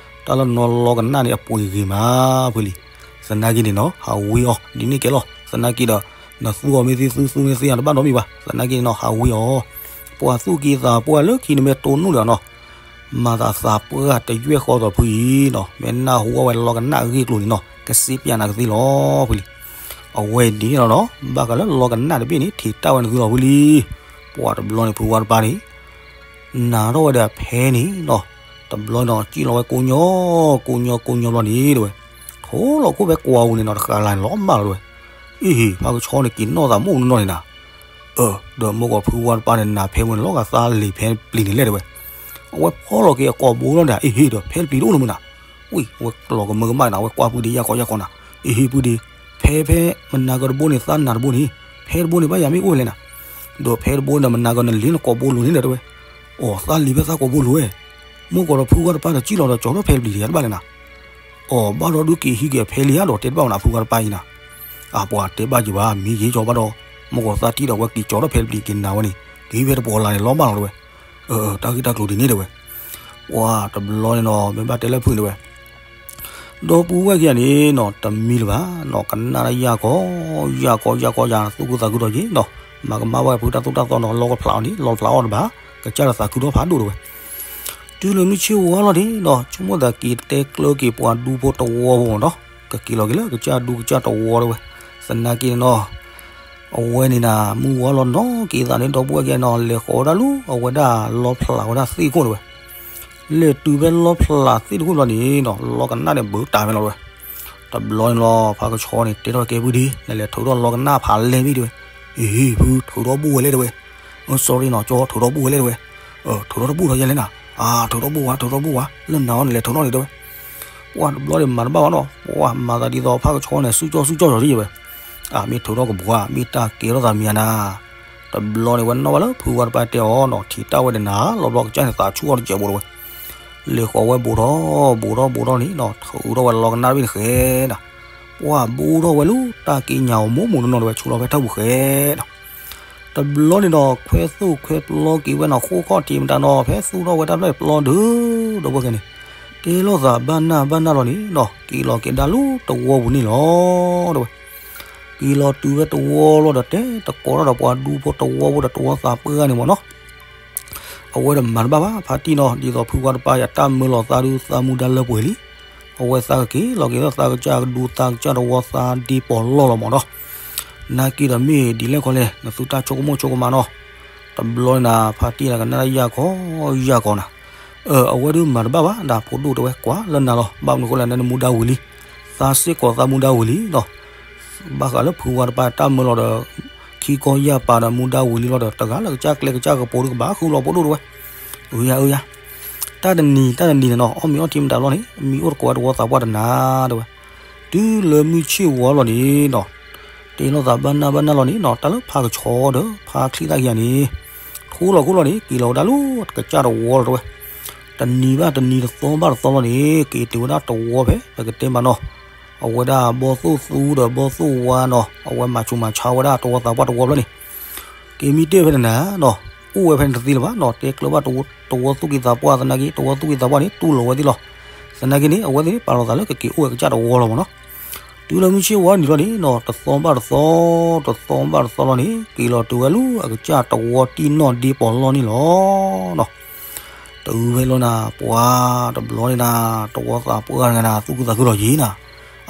တၢ်လၢနီၤလီကနၣ်န့ၣ် အပှ့ၤဂ့ၤမးဖုလံၤ, သနာ်က့န့ၣ်နီၤ ဟးဝံအီၤ ဒ်န့ၣ်ကဲလီၤ, သနာ်က့ဒီး နသူအီၤမ့ၢ်သ့ သူသူမ့ၢ်သ့ တဘၣ်နီတမံၤဘၣ်, သနာ်က့န့ၣ်နီၤ ဟးဝံအီၤ, ပှၤသူၣ်က့သးပှၢ်လၢခံန့ၣ်မ့ၢ်တိၢ်နီၣ်ဒီးနီၤ မၤသးသးပှၢ်တယွဲၢ်ဃီသိးဖုအံၤနီၤ, မ့ၢ်နၢ်ဟူဝဲလီကနၣ်အဂ့ၢ်အကျိၤန့ၣ်နီၤ ကစ့ပျးနၤကသ့လီၤဖုလံၤ. အဝဲအံၤဒ်န့ၣ်လီၤနီၤ ဘၣ်ဃးလၢလီကနၣ်တဘ့ၣ်န့ၣ် ထံၣ်တၢ်ဝဲနသုလီၤဖုလံၤ. ပှၤတဘျီန့ၣ် ဖုဝါတပၤန့ၣ် နာ်ထီၣ်ဝဲဒီးအဖဲန့ၣ်နီၤ, တဘျီနီၤ စံၣ်လီၤဝဲကိးညီ ကိးညီ ကိးညီဘျီန့ၣ်တဲဝဲ, ထိလီၤခိၣ်ဖဲကွၢ်ပူၤန့ၣ်နီၤ တဃာ်လၢ်န့ၣ်လီၤမၢ်လီၤတဲဝဲ, အ့ဟ့ၣ် ဖါကဆီန့ၣ် က့ၤနီၣ်သးမိၢ်နီၢ်နီၢ်န့ၣ်နၤ အၢ ဒီးမိၢ်ကီၢ်ဖုဝါတပၤန့ၣ် နၤဖဲမုၢ်န့ၣ် လီၤဂာ်သးလ့ၤဖဲပျံၤန့ၣ်လဲၣ်တဲဝဲ. အဝဲဖီၣ်လီၤက့ၤအကိာ်ဘိလီၤန့ၣ် အ့ဟ့ၣ်ဒီး ဖဲတပျံၤတအိၣ်လၢၤမုၢ်နၤ, ဝံၤ အဝဲကျီၢ်ကမၢကမၣ်နၤ အဝဲကွၢ်ပုၢ်ဒ့ယၢ်ကီယၢ်ကီနၤ, အ့ဟ့ၣ်ပုၢ်ဒ့, ဖဲဖဲမနၤကၢတဘိန့ၣ် သးနၤတဘိန့ၣ်, ဖဲတဘိန့ၣ် ဘၣ်ယၤမ့ၢ်အိၣ်ဝဲလဲၣ်နၤ, ဒီးဖဲတဘိန့ၣ်ဒီး မနၤကၢနလ့ၤနကိာ်ဘိလိၤန့ၣ်ဒီးတဲဝဲ, အိၣ် သးလ့ၤဖဲသးကိာ်ဘိလိၤဝဲ, မိၢ်ကီၢ်ဒီးဖုဝါတပၤဒီး စံၣ်လီၤဒီးကၠီထီၣ်ဖဲတပျံၤတယၤတဘၣ်လဲၣ်နၤ အီၤ ဘၣ်ဒီးဒုးက့ၤဟံးက့ၤအဖဲလံဧါဒီး တဲတဘၣ်ဝဲနၤ ဖုဂၤတပၤအံၤနၤ, အပှၤတဲဘၣ်ယဘၣ် မ့ၢ်ယဲကီဘၣ်ဒီး မိၢ်ကီၢ်သးတံၢ်ဒီး ဝဲက့ၤကၠီထီၣ်ဖဲတပျံၤက့ၤနၤဝဲန့ၣ် က့ၤဖဲတပီၤလၢ်န့ၣ် လီၤမၢ်လီၤတဲဝဲ, အၢ တၢ်ဂ့ၢ်တၢ်ကျိၤဒ်န့ၣ်တဲဝဲ, ပှၤတဘျီန့ၣ်နီၤ မ့ၢ်ဘၣ်တဲလၢဖုန့ၣ်တဲဝဲ ဒီပုၢ်ဝဲၢ်ခံဂၤန့ၣ်နီၤ တမံလၢၤဘၣ်နီၤ ကနၣ်တၢ်ယၢ်ကီ ယၢ်ကီ ယၢ်ကီယၤ သူၣ်ခုသးခုဒီးယ့ၤနီၤ, မၤကမၣ်ဘၣ်ဖုတၢ်သိၣ်တၢ်သီနီၤ လီကဖျးအီၤန့ၣ် လီဖျးအီၤတဘၣ် ကစၢ်ဒီးသးခုဒီဖးဒိၣ်တဲဝဲ, တုၤလၢမုၢ်ဆ့ၣ်ဝါလီၤန့ၣ်နီၤ ဆိကမိၣ်သးက့ၤတဲကျၢက့ၤပှၤဒူဖိတဝီဖိမ့ၢ်နီၤ, ကက့ၤလီၤက့ၤလၢကစၢ်ဒူကစၢ်တဝီတဲဝဲ, သနာ်က့န့ၣ်နီၤ အဝဲန့ၣ်နၤ မုၢ်ဝါလီၤနီၤ က့ၤသးန့ၣ် ဒီပုၢ်ဝဲၢ်ခံဂၤနီၤ လဲၤဃီၤဝဲဒၣ်လၢ အဝဲဒၣ်လီဖျးဝဲဒၣ်သ့ၣ်တခိၣ်တဲဝဲ, လဲၤတုၤဖဲလီဖျးသ့ၣ်တခိၣ်ဘျီန့ၣ်နီၤ လီကနၣ်န့ၣ် ဘုးတၢ်ဖဲလီၤတဲဝဲ, တဘျီန့ၣ်လီၤ ဖါကဆီန့ၣ် တဲထီၣ်ကဲပုၢ်ဒ့ နလဲၤထုးထီၣ်လီကနၣ်ဖးလဲၢ်မ့ၢ်တဲဝဲ, အ့ဟ့ၣ် ဖုထုးထီၣ်ဘိၣ်ဝဲလဲၣ်တဲဝဲ, အၢ sorry နီၤ ကၠီ ထုးထီၣ်ဘိၣ်ဝဲလဲၣ်တဲဝဲ, အၢ ထုးထီၣ်တဘိၣ်ထီၣ်ယဲလဲၣ်နၤ, အါ ထုးထီၣ်ဘိၣ်ဝဲ ထုးထီၣ်ဘိၣ်ဝဲ လၢနၤအီၤနလဲၤထုးထီၣ်န့ၣ်တဲဝဲ ပှၤတဘျီန့ၣ်မၤတဘၣ်ဘၣ်နီၤ ပှၤမၤသးဒ်သိးဖါကဆီန့ၣ် စုကၠီစုကၠီလီၤယဲဝဲ, အမ့ၢ်ထုးထီၣ်ကဘှါ မ့ၢ်တၢ်ကဲထီၣ်သးမံၤနၤ, တဘျီန့ၣ်ဝဲနီၣ်ဘၣ်လၢဖုဝါတပၤတဲအီၤနီၤ ထံၣ်တၢ်ဝဲဒီးနၤ လီၤဘျီကစၢ်န့ၣ် သးဆူၣ်အီၤတစဲးဘိတဲဝဲ, လဲၤဃီၤဝဲဘူးထီၣ်ဘူးထီၣ်ဘူးထီၣ်န့ၣ်နီၤ ထုးထီၣ်ဝဲလီကနၣ်တဘ့ၣ်န့ၣ်ဃဲနီၤ, ပှၤဘူးထီၣ်ဝဲလၢတၢ်က့ညါအီၤမိၢ်မိၢ်နီၢ်နီၢ်တဲဝဲ ဆူလီၤဖဲထၢၣ်ပူၤဃဲနီၤ တဘျီန့ၣ်ဒီး ခွဲသိၣ်ခွဲပျီက့ၤဝဲနီၤ ဃိခီၣ်ထံးမတၤနီၤ ဖဲသူၣ်ထီၣ်ဝဲတၢ်ဖျၢၣ်ပျီဒုး ဒီပုၢ်ဝဲၢ်ခံဂၤန့ၣ် တဲလိာ်သးဘၣ်နၢ်ဘၣ်နၢ်လီၤန့ၣ်နီၤ က့ၤလီၤက့ၤဒါလၢတဝီပူၤန့ၣ်လီၤ တဲဝဲ, က့ၤလီၤတုၤဝဲတဝီလီၤဒီး တဲတကိးထီၣ်ဒီးပှၤဒူဖိတဝီဖိဒီးတဝီသးပှၢ်န့ၣ်မ့ၢ်နီၤ အဝဲဒီးမၤတဘၣ်ဘၣ် ဖါတံၢ်နီၤ ဒ်သိးဖုဝါတပၤအံၤ တၢ်မၢလီၤသးဒုး သးမူဒါလၢပှဲၤလံ, အဝဲသးကက့ၤလီၤက့ၤလၢသးကစၢ်ကဒူ သးကစၢ်တဝီ သးဒ့ပီးလီၢ်လီၤမ့ၢ်နီၤ, နာ်က့ဒီးမ့ၢ်ဒ်လဲၣ်ခီလဲၣ် နသုတၢ်ဆိကမိၣ်ဆိကမးနီၤ, တဘျီန့ၣ်နၤ ဖါတံၢ်နၤကနၣ်တၢ်ယၢ်ကီ ယၢ်ကီနၤ, အၢ အဝဲဒုးမၤတဘၣ်ဘၣ် ဒၣ်ဖိဒိၣ်တဲဝဲ ကွၢ်လၢနၤလီၤ ဘၣ်မနုၤဃိလဲၣ် နမူဒါဝံၤလံ, သးစ့ၢ်ကီးသးမူဒါဝံၤလံနီၤ ဘၣ်ဃးလၢဖုဝါတပၤတၢ်မၢလီၤဒီး ခံကီၢ်ယၢ်ပၤဒီးမူဒါဝံၤလံလီၤဒီး တဂၤလၢကစၢ်ကျဲကစၢ်ကပိၤဒုးကဘၣ်ဃုလီၤဖိဒိၣ်တဲဝဲ, အၢယၤ အၢယၤ, တၢ်တနံၤ တၢ်တနံၤန့ၣ်နီၤ အီၣ်မ့ၤအီထံမတၤလီၤန့ၣ် မံအိၣ်တကိးဝဲတဝီသးပှၢ်တနၤတဲဝဲ, တုၤလၢမုၢ်ဆ့ၣ်ဝါလီၤန့ၣ်နီၤ တဲလိာ်သးဘၣ်နၢ်ဘၣ်နၢ်လီၤန့ၣ်နီၤ တၢ်လၢဖါကဆီဒီး ဖါချံသၣ်ခံဂၤန့ၣ် ထိလီၤခိၣ်လီၤန့ၣ် က့ၤလီၤဝဲဒၣ်လၢကစၢ်တဝီလီၤတဲဝဲ, တနံၤဘၣ်တနံၤ တသီဘၣ်တသီလီၤန့ၣ် က့ၤတုၤဝဲဒၣ်တဝီဖဲ ပကတဲမးနီၤ အဝဲဒၣ်ဘီၣ်သိၣ်သူဒီးဘီၣ်သိၣ်ဝါနီၤ အဝဲမၤဆူးမၤဆါဝဲဒၣ်တဝီသးပှၢ်တဝီဖျၢၣ်န့ၣ် က့ၤမံတ့ၢ်ဖဲန့ၣ်နၤနီၤ အိၣ်ဝဲဖဲန့ၣ်တသ့လၢၤဘၣ်နီၤ တဲကျၢၤဘၣ်တဝီသူၣ်က့သးပှၢ်သနာ်က့ တဝီသူၣ်က့သးပှၢ်န့ၣ် တူၢ်လိာ်ဝဲသ့ၣ်လီၤ. သနာ်က့န့ၣ် အဝဲသ့ၣ်န့ၣ် ပာ်လီၤသးလၢကက့ၤအိၣ်ဝဲကစၢ်တဝီလီၤမ့ၢ်နီၤ. တုၤလၢမုၢ်ဆ့ၣ်ဝါနံၤလီၤန့ၣ်နီၤ တသီဘၣ်တသီ တသီဘၣ်တသီလီၤန့ၣ် က့ၤလီၤတုၤဝဲလၢအကစၢ်တဝီတံၢ်နီၣ်ဒ့ပီးလီၢ်န့ၣ်လီၤနီၤ. တုၤဖဲလီၤနၤ ပှၤတဘျီန့ၣ်နၤ တဝီသးပှၢ်တဂၤနၤ သူၣ်ခုသးခုလီၤယံၤနၤ.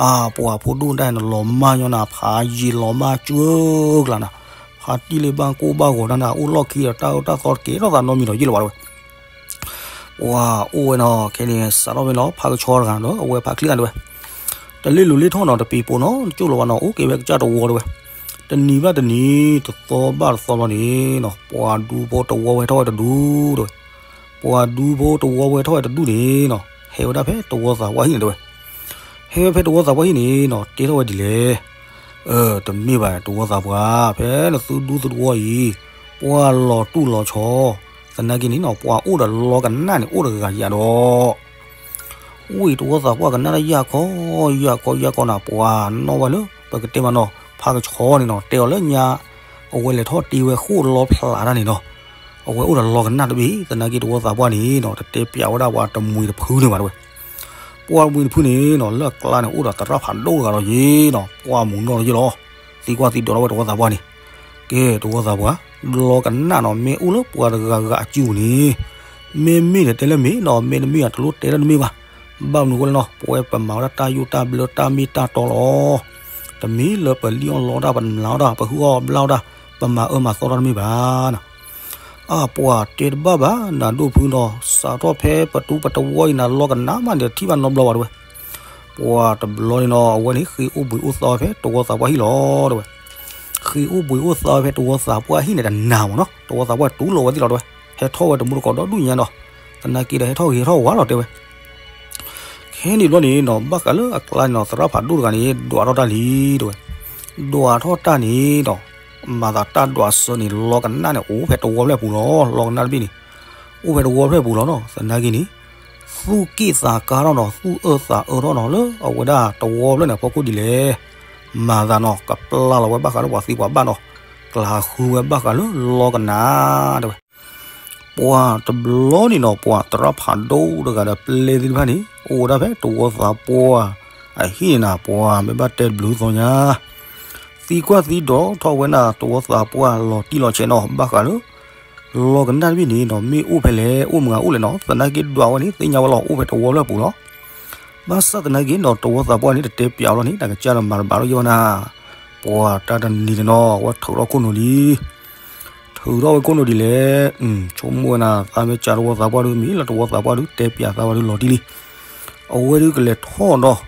အါ ပှၤဖိဒိၣ်တၢ်နလီၤမၢ်ညီနၤ ဖးယံာ်လီၤမၢ်စှၢကျါနၤ. ဖါတံၢ်လၢဘၣ်ကိၢ်ဘၣ်ဂီၤတၢ်နၤ အိၣ်လီၢ်ခံဒီးတၢ်အၢတၢ်သီတကဲထီၣ်သးနီတမံၤဒီးယံာ်လၢၤဘၣ်တဲဝဲ. ပှၤအိၣ်ဝဲနီၤ ခဲန့ၣ် စးထီၣ်ဝဲနီၤ ဖါကဆှီတဂၤဒီး အဝဲဖါချံတဂၤတဲဝဲ, တလ့ၣ်လူၤလ့ၣ်ထီၣ်နီၤ တပံၤပိာ်နီၤ တကၠိၣ်လီၤဘၣ်နီၤ အိၣ်က့ၤဝဲကစၢ်တဝီတဲဝဲ, တနံၤဘၣ်တနံၤ တသီဘၣ်တသီလီၤန့ၣ်နီၤ ပှၤဒူဖိတဝီဝဲထီၣ်ဝဲတဒူတဲဝဲ, ပှၤဒူဖိတဝီဝဲထီၣ်ဝဲတဒူန့ၣ်နီၤ ဟဲဝဲဒၣ်ဖဲတဝီသးပှၢ်ဟံၣ်န့ၣ်တဲဝဲ ဟဲဝဲဖဲတဝီသးပှၢ်ဟံၣ်န့ၣ်နီၤ တဲထီၣ်ဝဲဒ်လဲၣ်, တမ့ၢ်ဘၣ် တဝီသးပှၢ် ဖဲနသုဒူသုတဝီအံၤ ပှၤလီၤတူၢ်လီၤဆီ, သနာ်က့န့ၣ်နီၤ ပှၤအိၣ်ဒီးလီကနၣ်န့ၣ် အိၣ်တဂၤယၤဒီး ဝံၤတဝီသးပှၢ်ကနၣ်တၢ်ယၢ်ခီ ယၢ်ခီယၢ်ခီနၤ ပှၤနီၣ်ဝဲလၢ ပကတဲမးနီၤ ဖါကဆှီန့ၣ်နီၤ တဲအီၤလၢညါ အဝဲလဲၤထီၣ်တ့ဝဲဃိၣ်လီဖျးတၢ်န့ၣ်နီၤ, အဝဲအိၣ်ဒီးလီကနၣ်တဘ့ၣ် သနာ်က့တဝီသးပှၢ်န့ၣ်နီၤ တတဲပျးဝဲဒၣ်ပှၤတမှံၤတဖုန့ၣ်ဘၣ်တဲဝဲ, ပှၤတမှံၤတဖုန့ၣ်နီၤ လၢအကျါန့ၣ် အိၣ်ဒီးသရၣ်ဖးဒိၣ်တဂၤဒီးယ့ၤနီၤ ပှၢ်မူးနီၢ်ဒီးယ့ၤလီၤ, သံကွၢ်သံဒိးထီၣ်ဝဲတဝီသးပှၢ်န့ၣ်, ကဲ တဝီသးပှၢ် လီကနၣ်နီၤ မ့ၢ်အိၣ်လၢပှၤတဂၤဂၤအစုပူၤန့ၣ် မ့မ့ၢ်ဒီးတဲလၢမ့ၢ်နီၤ မ့တမ့ၢ်အတလိၣ်တဲလၢတမ့ၢ်ဘၣ်, ဘၣ်မနုၤအဃိလဲၣ်နီၤ ပဝဲပမၤဝဲဒၣ်တၢ်ယိၣ်တၢ်ဘျၢတၢ်မ့ၢ်တၢ်တီလီၤ, တမ့ၢ်လၢပလံၣ်အီၣ်လီတၢ် ပနးအီၣ်တၢ် ပဟုအီၣ်ဘျၣ်အီၣ်တၢ် ပမၤအၢမၤသီတၢ်တမ့ၢ်ဘၣ်နီၤ, အပှၤတဲတဘၣ်ဘၣ် နၤဒိၣ်ဖုနီၤ စးထီၣ်ဖဲပတူပတဝီအံၤနၤ လီကနၣ်မးန့ၣ် တထံၣ်ဘၣ်နီတဘျီဘၣ်တဲဝဲ, ပှၤတဘျီန့ၣ်နီၤ အဝဲန့ၣ် ဃ့အိၣ်ဘှံးအိၣ်သါဝဲဖဲတဝီသးပှၢ်ဟံၣ်လီၤတဲဝဲ, ဃ့အိၣ်ဘှံးအိၣ်သါဝဲဖဲတဝီသးပှၢ်ဟံၣ်န့ၣ်တနၤမးနီၤ တဝီသးပှၢ်တူၢ်လိာ်ဝဲသ့ၣ်လီၤတဲဝဲ, ဟဲထီၣ်ဝဲတမူတကိးဒီဒူၣ်ညါနီၤ, သနာ်က့ဒီးဟဲထီၣ်ဂ့ၤဟဲထီၣ်ဝါလီၤတဲဝဲ ခဲန့ၣ်ဘျီန့ၣ်နီၤ ဘၣ်ဃးလၢအကျါန့ၣ်နီၤ သရၣ်ဖးဒိၣ်တဂၤန့ၣ် ဒွးထီၣ်တၢ်လံတဲဝဲ, ဒွးထီၣ်တၢ်န့ၣ်နီၤ မၤသးတၢ်ဒွးစၢၤန့ၣ် လီကနၣ်န့ၣ် အိၣ်ဖဲတဝီဖျၢၣ်ပူၤလီၤ လီကနၣ်တဘ့ၣ်န့ၣ်, အိၣ်ဖဲတဝီဖျၢၣ်ပူၤလီၤနီၤ သနာ်က့န့ၣ်, သူၣ်က့ၣ်သးကါထီၣ်နီၤ သူၣ်အၢသးအၢထီၣ်နီၤ လၢအဝဲဒၣ်တဝီဖျၢၣ်န့ၣ် အဖီခိၣ်ဒ်လဲၣ်, မၤသးနီၤ ကပျၢ်လီၤဝဲဘၣ်ဃးလၢပှၤသံပှၤဘၣ်နီၤ, ကျးဃုဝဲဘၣ်ဃးလၢလီကနၣ်တဲဝဲ ပှၤတဘျီန့ၣ်နီၤ ပှၤသရၣ်ဖးဒိၣ်တဂၤဒီးပျဲၢ်သ့ၣ်တဖၣ်န့ၣ် အိၣ်ဝဲဒၣ်ဖဲတဝီသးပှၢ်အဟံၣ်န့ၣ်နၤ ပှၤမ့ၢ်ဘၣ်တဲတဘျုးသီညါ, သံကွၢ်သံဒိးထီၣ်ဝဲနၤ တဝီသးပှၢ်လီၤတံၢ်လီၤဆဲးနီၤ ဘၣ်ဃးလၢ လီကနၣ်တဘ့ၣ်န့ၣ်နီၤ မ့ၢ်အိၣ်ဖဲလဲၣ် အိၣ်မဂၤအိၣ်လဲၣ်နီၤ သနာ်က့ဒွးဝဲန့ၣ် သ့ၣ်ညါဝဲလီၤ အိၣ်ဖဲတဝီဖျၢၣ်ပူၤလီၤ ဘၣ်ဆၣ်သနာ်က့နီၤ တဝီသးပှၢ်န့ၣ် တတဲပျးအီၤလီၤန့ၣ် တၢ်ကစၢ်ဒီးမၤတဘၣ်လီၤယဲၢ်ဝဲနၤ, ပှၤတၢ်တနံၤန့ၣ်နီၤ အဝဲထုးထီၣ်ခိၣ်နူာ်လံ, ထုးထီၣ်ဝဲခိၣ်နူာ်ဒ်လဲၣ်, ဆိကမိၣ်ဝဲနၤ သးမ့ၢ်စးတဝီသးပှၢ်ဒုး မ့ၢ်လၢတဝီသးပှၢ်ဒုး တဲပျးသးဝဲဒုးလီၤတံၢ်လံ, အဝဲဒုးကလဲၤထီၣ်ဒီး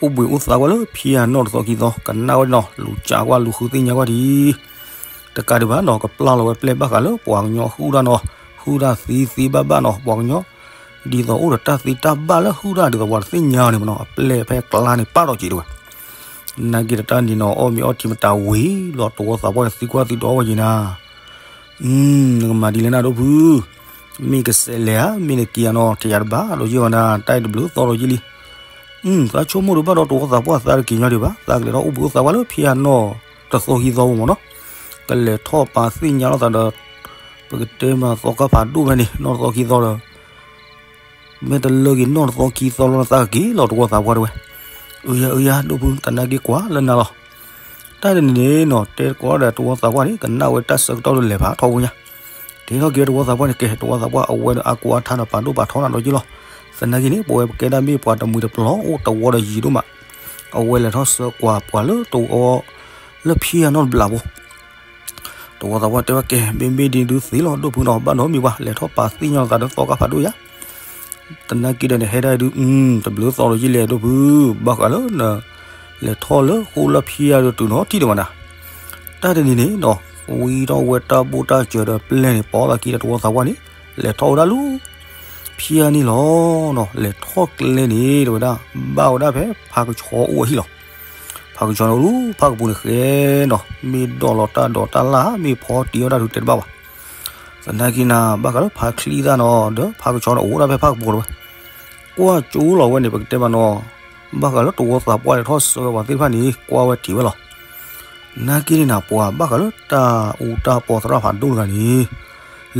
အိၣ်ဘှံးအိၣ်သါကွၢ်လၢဖံးယါနီၢ်တသီခံသီ ကနၣ်ဝဲနီၤ လူၤစးကွၢ်လူၤဃုသ့ၣ်ညါကွၢ်ဒံး တကးဒံးဘၣ်နီၤ ကပျၢ်လီၤဝဲပျဲၢ်ဘၣ်ဃးလၢပှၤကညီဟုၣ်တၢ်နီၤ, ဟုၣ်တၢ်သ့သ့ဘၣ်ဘၣ်နီၤ ပှၤကညီ, ဒ်သိးအိၣ်ဒီးတၢ်သ့တၢ်ဘၣ်လၢဟုၣ်တၢ်ဒ်သိးပှၤတသ့ၣ်ညါန့ၣ်မနီၤ အပျဲၢ်ဖဲကျါန့ၣ်ပာ်ဒီးက့ၤတဲဝဲ, နာ်က့တၢ်တနံၤနီၤ အီၣ်မ့ၤအီထံမတၤဝံၤ လီၤတဝီသးပှၢ်န့ၣ်သံကွၢ်သံဒိးဝဲက့ၤနၤ နကမၤဒ်လဲၣ်နၤဒိၣ်ဖု, မ့ၢ်ကစဲးလဲၤဧါ မ့ၢ်နက့ၤဧါနီၤ ထဲယၤတဘၣ်ဒီးယဲၢ်ဝဲဒၣ် တၢ်အံၤတဘျုးသီဒီးယဲၢ်လံ, သးဆိကမိၣ်ဒုးဘၣ်ဒီးတဝီသးပှၢ်သးတက့ၤညီဒံးဘၣ် သးကလဲၤထီၣ်အိၣ်ဘှံးအိၣ်သါဝဲလၢဖံးယါနီၢ်တသီခံသီပူၤမနီၤ, ကလဲၤထီၣ်ပာ်သ့ၣ်ညါလိာ်သးဒီး ပကတဲမးသီခါဖးဒိၣ်ဖဲန့ၣ် နီၢ်တသီခံသီဒီး မ့ၢ်တလၢက့ၤနီၢ်တသီခံသီလီၤ သးကက့ၤလီၤတဝီသးပှၢ်တဲဝဲ, အၢယၤအၢယၤ ဒိၣ်ဖု သနာ်က့ကွၢ်လၢနၤလီၤ, တၢ်တနံၤန့ၣ်နီၤ တဲကိးဒီးတဝီသးပှၢ်န့ၣ် ကနၣ်ဝဲတၢ်ဆၢကတီၢ်လၢလဲၤဖးထီဘိညါ, တဲထီၣ်က့ၤဝဲတဝီသးပှၢ်န့ၣ် ကဲ တဝီသးပှၢ် အဝဲဒီးအါကိးအါထါဒီးပာ်ဒိၣ်ပာ်ထီနၤဒီးယ့ၢ်လီၤ, သနာ်က့န့ၣ် ပဝဲပကဲဒၣ်မ့ၢ်ပှၤတမှံၤတပျီၤအိၣ်တဝီဒီးယံၤဒိၣ်မး, အဝဲလဲၤထီၣ်ဆှၢကွၢ်ပှၤလၢတဝီ လၢဖံးယါနီၢ်တဘျီဖိ တဝီသးပှၢ်တဲဝဲကဲ မ့မ့ၢ်ဒ်ဒုးသ့လီၤ ဒိၣ်ဖုနီၤ ဘၣ်နီတမံၤဘၣ် လဲၤထီၣ်ပာ်သ့ၣ်ညါလိာ်သးဒီးသီခါဖးဒိၣ်ယါ, သနာ်က့ဒီးနဟဲဒၣ်ဒုး တဘျုးသီဒီးယဲၢ်လဲၣ် ဒိၣ်ဖု, ဘၣ်ဃးလၢန လဲၤထီၣ်လၢဃိလၢဖံးယါဒီးတုၤနီၤထံၣ်ဒံးမးနၤ, တၢ်တနံၤန့ၣ်နီၤ ဝံထီၣ်ဝဲတၢ်ဘိၣ်တၢ်စၢၤဒီးပျဲၢ်န့ၣ် ပိာ်သးခံဒီးတဝီသးပှၢ်န့ၣ် လဲၤထီၣ်ဝဲဒၣ်လၢ ဖံးယါန့ၣ်လီၤနီၤ လဲၤထီၣ်ကျဲန့ၣ် တဲဝဲဒၣ် ဘၣ်ဝဲဒၣ်ဖဲဖါကဆှီအိၣ်အဟံၣ်လီၤ. ဖါကဆှီန့ၣ်အိၣ်လၢဖါကပူၤန့ၣ်ဃဲနီၤ မ့ၢ်ဒိးလီၤတၢ်ဒိးတၢ်လၢ် မ့ၢ်ဖီတံၢ်အီၣ်တၢ်ဒုးတဲတဘၣ်ဘၣ်. သနာ်က့နၤ ဘၣ်ဃးလၢဖါချံသၣ်နီၤ ဒီးဖါကဆှီန့ၣ်အိၣ်ဒၣ်ဖဲဖါကပူၤတဲဝဲ ကွၢ်ကၠိလီၤဝဲန့ၣ် ပကတဲမးနီၤ ဘၣ်ဃးလၢတဝီသးပှၢ်လဲၤထီၣ်ဆှၢဝဲပှၤသ့ၣ်တဖၣ်န့ၣ် ကွၢ်ဝဲထံၣ်ဝဲလီၤ. နာ်က့န့ၣ်နၤ ပှၤဘၣ်ဃးလၢတၢ်အူတၢ်ပီသရၣ်ဖးဒိၣ်တဂၤန့ၣ်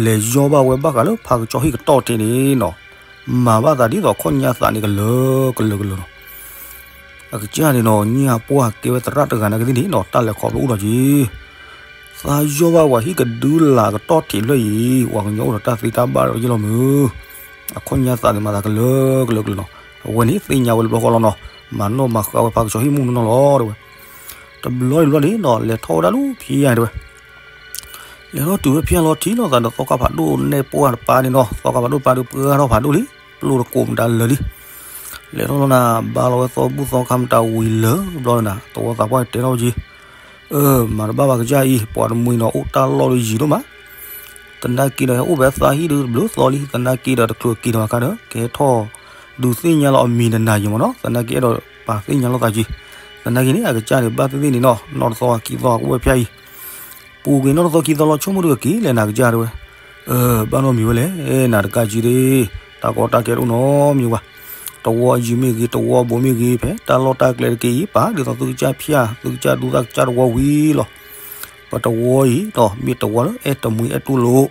လဲၤယီၢ်ဘၣ်ဝဲဘၣ်ဃးလၢဖါကဆှီဟံၣ်ကတီၢ်ထံးန့ၣ်နီၤ မၤဘၣ်သးဒ်သိးခီၣ်ညါသးန့ၣ်ကလၢၤကလၢၤကလၢၤနီၤ. အကစၢ်န့ၣ်နီၤ ညၣ်ပှၢ်ကဲဝဲသရၣ်တဂၤနာ်က့သ့ၣ်န့ၣ်နီၤ တၢ်လဲၤခီဖျိအိၣ်ဒီးက့ၤ သးယီၢ်ဘၣ်ဝဲဟံၣ်ကဒုလၢကတီၢ်ထံးဖျၢၣ်အံၤ ပှၤကညီအိၣ်ဒီးတၢ်သ့တၢ်ဘၣ်ဒီးယ့ၢ်လီၤမုၢ် အခီၣ်ညါသးန့ၣ်မၤသးကလၢၤကလၢၤကလၢၤနီၤ. အဝဲန့ၣ်သ့ၣ်ညါဝဲတဘျီဃီလီၤနီၤ မၤနီၣ်မၤဃါဝဲဖါကဆှီဟံၣ်မုၢ်နီၢ်နီၢ်လီၤတဲဝဲ. တဘျီတဘျီန့ၣ်နီၤ လဲၤထီၣ်ဝဲဒၣ်လၢဖံးယါတဲဝဲ လဲၤထီၣ်တုၤဝဲဖၠၣ်လီၤထံၣ်လိာ်သးဒီးသီခါဖးဒိၣ်နဲၣ်ပှၢ်တပၤန့ၣ်နီၤ, သီခါဖးဒိၣ်တပၤဒီးပှၢ်ထီၣ်ဖးဒိၣ်လံ, ပျိၢ်တကိးမတၤလၢာ်လံ. လဲၤထီၣ်လီၤနၤ, ဘါလီၤဝဲသီဘူၣ်သီခါမတၤဝံၤလၢာ်ဘျီနၤ, တဝီသးပှၢ်တဲထီၣ်က့ၤ, အၢ မၤတဘၣ်ဘၣ်ကစၢ်အံၤ, ပှၤတမှံၤနီၤအိၣ်တၢ်လီၢ်ဒီးယံၤဒိၣ်မး, သနာ်က့ဒီးဟဲအိၣ်ဖဲသးဟံၣ်ဒုးတဘျုးသီလံ, သနာ်က့ဒီးတချုးက့ၤထီၣ်အခါဒီး ကဟဲထီၣ်ဒုးသ့ၣ်ညါလီၤအမံၤနနၤယံၤမ့ၢ်နီၤ, သနာ်က့အဲၣ်ဒိးပာ်သ့ၣ်ညါလိာ်သးက့ၤ, သနာ်က့န့ၣ် အကစၢ်န့ၣ် ဘၣ်သ့ၣ်သ့ၣ်န့ၣ်နီၤ, နီၢ်တသီခံသီကအိၣ်ဝဲဖၠၣ်အံၤ, ပူၤကွံာ်နီၢ်တသီခံသီလီၤ ဆိကမိၣ်တက့ၤလဲၣ် နၤကစၢ်တဲဝဲ, အၢ ဘၣ်နီတမံၤဝဲလဲၣ်, နၤတကးက့ၤဒၣ်, တၢ်ကီတၢ်ခဲတအိၣ်နီတမံၤဘၣ်, တဝီယံၤမ့ၢ်ဂ့ၤ တဝီဘိမ့ၢ်ဂ့ၤ ဖဲတၢ်လီၢ်တၢ်ကျဲတက့ၢ်အံၤ ပာ်ဒ်သိးသုကစၢ်ဖၠၣ် သုကစၢ်ဒူသးကစၢ်တဝီဝံၤလီၤ. ပတဝီအံၤဒီး မ့ၢ်တဝီလၢအဲၣ်တမှံၤအဲၣ်တူၢ်လိာ်,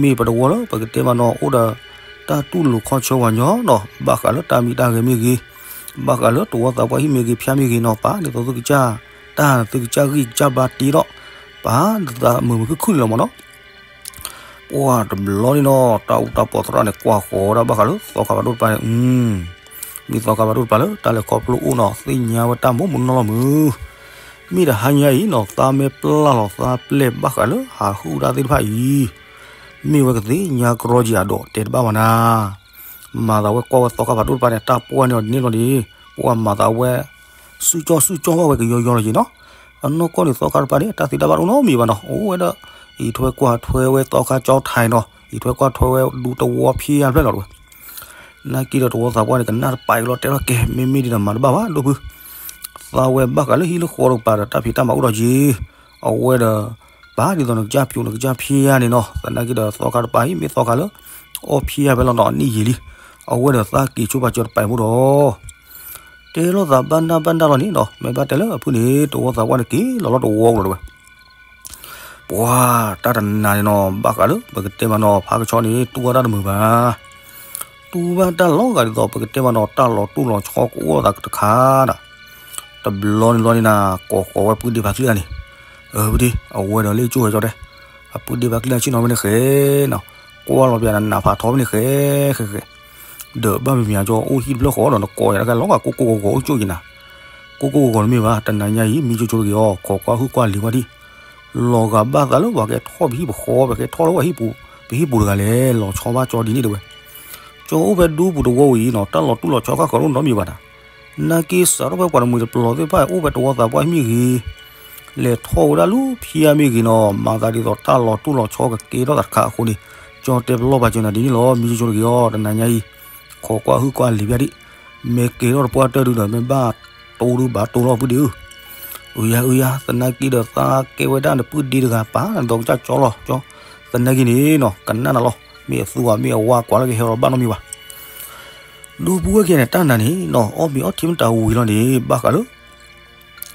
မ့ၢ်ပတဝီလၢပကတဲမးနီၤ အိၣ်ဒီးတၢ်တူၢ်လိာ်ခီဆၢဝဲညီနီၤ, ဘၣ်ဃးလၢတၢ်မံတၢ်ဂဲၤမ့ၢ်ဂ့ၤ, ဘၣ်ဃးလၢတဝီသးပှၢ်ဟံၣ်မ့ၢ်ဂ့ၤ ဖၠၣ်မ့ၢ်ဂ့ၤနီၤ, ပာ်ဒ်သိးသုကစၢ်တၢ် သုကစၢ်ဂံၢ်ကစၢ်ဘါတ့ဒီး ပာ်ဒ်သိးမုာ်မုာ်ခုၣ်ခုၣ်န့ၣ်လီၤမ့ၢ်နီၤ. ပှၢ်တဘျီန့ၣ်နီၤ တၢ်အူတၢ်ပီးသရၣ်န့ၣ် ကွၢ်ဃီၤဝဲဒၣ်ဘၣ်ဃးလၢသီခါဖးဒိၣ်တပၤန့ၣ်, မ့ၢ်သီခါဖးဒိၣ်တပၤလၢတၢ်လဲၤခီဖျိအိၣ်နီၤ သ့ၣ်ညါဝဲတၢ်မိၢ်မုၢ်နီၢ်လီၤမုၢ်, မ့ၢ်တဟါညါအံၤနီၤ သးမ့ၢ်ပျၢ်လီၤသးပျဲၢ်ဘၣ်ဃးလၢဟးဟုၣ်တၢ်သ့ၣ်တဖၣ်အံၤ, မ့ၢ်ဝဲကသ့ၣ်ညါကရီကံၤအဒိးတဲတဘၣ်ဘၣ်နၤ မၤသးဝဲကွၢ်ဝဲသီခါဖးဒိၣ်တပၤန့ၣ် တၢ်ပှၢ်န့ၢ်အီၤဒ်န့ၣ်လီၤန့ၣ်, ပှၢ်မၤသးဝဲ စုကၠီစုကၠီဘၣ်ဝဲကယီယီလီၤက့ၤနီၤ, အနီၢ်ကီၢ်န့ၣ်သီခါတပၤန့ၣ် တၢ်သ့တၢ်ဘၣ်တအိၣ်နီတမံၤဘၣ်နီၤ, အိၣ်ဝဲဒၣ် အံးထွဲကွၢ်ထွဲဝဲသီခါကၠီထံးနီၤ, အံးထွဲကွၢ်ထွဲဝဲဒူတဝီဖျၣ်ဖျၢၣ်လီၤတဝဲ, နာ်က့ဒီးတဝီသးပှၢ်န့ၣ် ကနၣ်တပာ်ကလီၤတဲထီၣ်ကဲ မ့မ့ၢ်ဒ်ဒီးမၤတဘၣ်ဘၣ်ဒိၣ်ဖု, သးဝဲဘၣ်ဃးလၢဟံၣ်လၢဃီတကပၤဒီး တၢ်ဖံးတၢ်မၤအိၣ်ဒီးက့ၤ, အဝဲဒီး ပာ်ဒ်သိးနကစၢ်ပျိးနကစၢ်ဖျၣ်န့ၣ်နီၤ, သနာ်က့ဒီးသီခါတပၤအံၤ မ့ၢ်သီခါလၢ အီၣ်ဖျါဖဲလီၤနီၤနံၣ်ယံာ်လံ, အဝဲဒီးသးက့ၤဆိပာ်စၢၤတပာ်ဖိဒီး, တဲလိာ်သးဘၣ်နၢ်ဘၣ်နၢ်လီၤန့ၣ်နီၤ, မ့ၢ်ဘၣ်တဲလၢအဖုန့ၣ် တဝီသးပှၢ်န့ၣ်က့ၤလီၤလီၤတဝီကလီၤတဝဲ, ပှၢ်တၢ်တနၤန့ၣ်နီၤ ဘၣ်ဃးလၢပကတဲမးနီၤ ဖးကဆီန့ၣ် တူၢ်ဘၣ်တၢ်တမုာ်ဘၣ် တူၢ်ဘၣ်တၢ်လီၤဂာ်ဒ်သိး ပကတဲမးနီၤ တၢ်လီၤတူၢ်လီၤဆီကအိၣ်သးတခါဒီး, တဘျီန့ၣ်ဘျီန့ၣ်နၤ ကိးဃီၤဝဲပုၢ်ဒ့ဖးချံၣ်တၢ်န့ၣ်, အၢ ပဒ့ အဝဲဒီးလၢကၠိဝဲကၠီတဲ, အပုၢ်ဒ့ဖးချံၣ်တၢ်ဆ့ၣ်နီၤဝဲန့ၣ်ဃဲနီၤ, ကွၢ်လီၤပျးနးနးဖးထီဝဲန့ၣ်ဃဲ, ဃဲဃဲ, ဒီးဘၣ်မ့မ့ၢ်ကၠီအိၣ်ဟံၣ်တဖျၢၣ်ဃီဒီး နကိးယၤတၢ်ကဲလီၤဂာ်ကိးကိးဂီၤဂီၤအိၣ်ကၠိက့ၤနၤ, ကိးကိးဂီၤဂီၤတမ့ၢ်ဘၣ် တနၤညါအံၤ မံကၠိကၠိတဂ့ၤအီၤ ခိးကွၢ်ဟုၣ်ကွၢ်လံၤဝဲဒၣ် လီၤဂာ်ဘၣ်သးလၢပှၤကဲထီၣ်ပဟံၣ်ပဃီ ပကဲထီၣ်လၢပှၤဟံၣ်ပူၤ ပဟံၣ်ပူၤတဂၤလဲၣ် လီၤဆီဘၣ်ကၠီဒ်န့ၣ်တဝဲ, ကၠီအိၣ်ဖဲဒူပူၤတဝီဝံၤအံၤနီၤ တၢ်လီၤတူၢ်လီၤဆီခါဃီၤတအိၣ်နီတမံၤဘၣ်နၤ, နာ်က့စးထီၣ်ဖဲပှၤတမှံၤတပျီၤသ့ၣ်တဖၣ် အိၣ်ဖဲတဝီသးပှၢ်မ့ၢ်ဂ့ၤ, လဲၤထီၣ်ဝဲဒၣ်လူၤဖၠါမ့ၢ်ဂ့ၤနီၤ မၤသးဒ်သိးတၢ်လီၤတူၢ်လီၤဆီကကဲထီၣ်သးတခါအဃိန့ၣ်, ကၠီတဲပလီၢ်ပာ်စၢၤနၤဒ်န့ၣ်လီၤ မံကၠိကၠိတဂ့ၤအီၤ တနၤညါအံၤ, ခိးကွၢ်ဟုၣ်ကွၢ်လံၤဘၣ်ဒံး, မ့ၢ်ကဲထီၣ်တပှၢ်တၢၢ်ဒုဒီး မ့ၢ်ဘၣ်တိၢ်ဒုဘၣ်တိၢ်လီၤပုၢ်ဒ့ဧၢ အုယၤအုယၤ သနာ်က့ဒီးသးကဲဝဲဒၣ်နပုၢ်ဒ့တဂၤပၢ် ဒီးကစၢ်ကၠီလီၤကၠီ, သနာ်က့န့ၣ်နီၤ ကနၣ်နၤလီၤ မ့ၢ်အသူအီၤမ့ၢ်အဝါကွၢ်လၢကဟဲလီၤဘၣ်နီတမံၤဘၣ်, ဒူပူၤဝဲကဲန့ၣ် တၢ်နၤန့ၣ်နီၤ အီၣ်မ့ၤအီထံမတၤဝံၤလီၤန့ၣ် ဘၣ်ဃးလၢ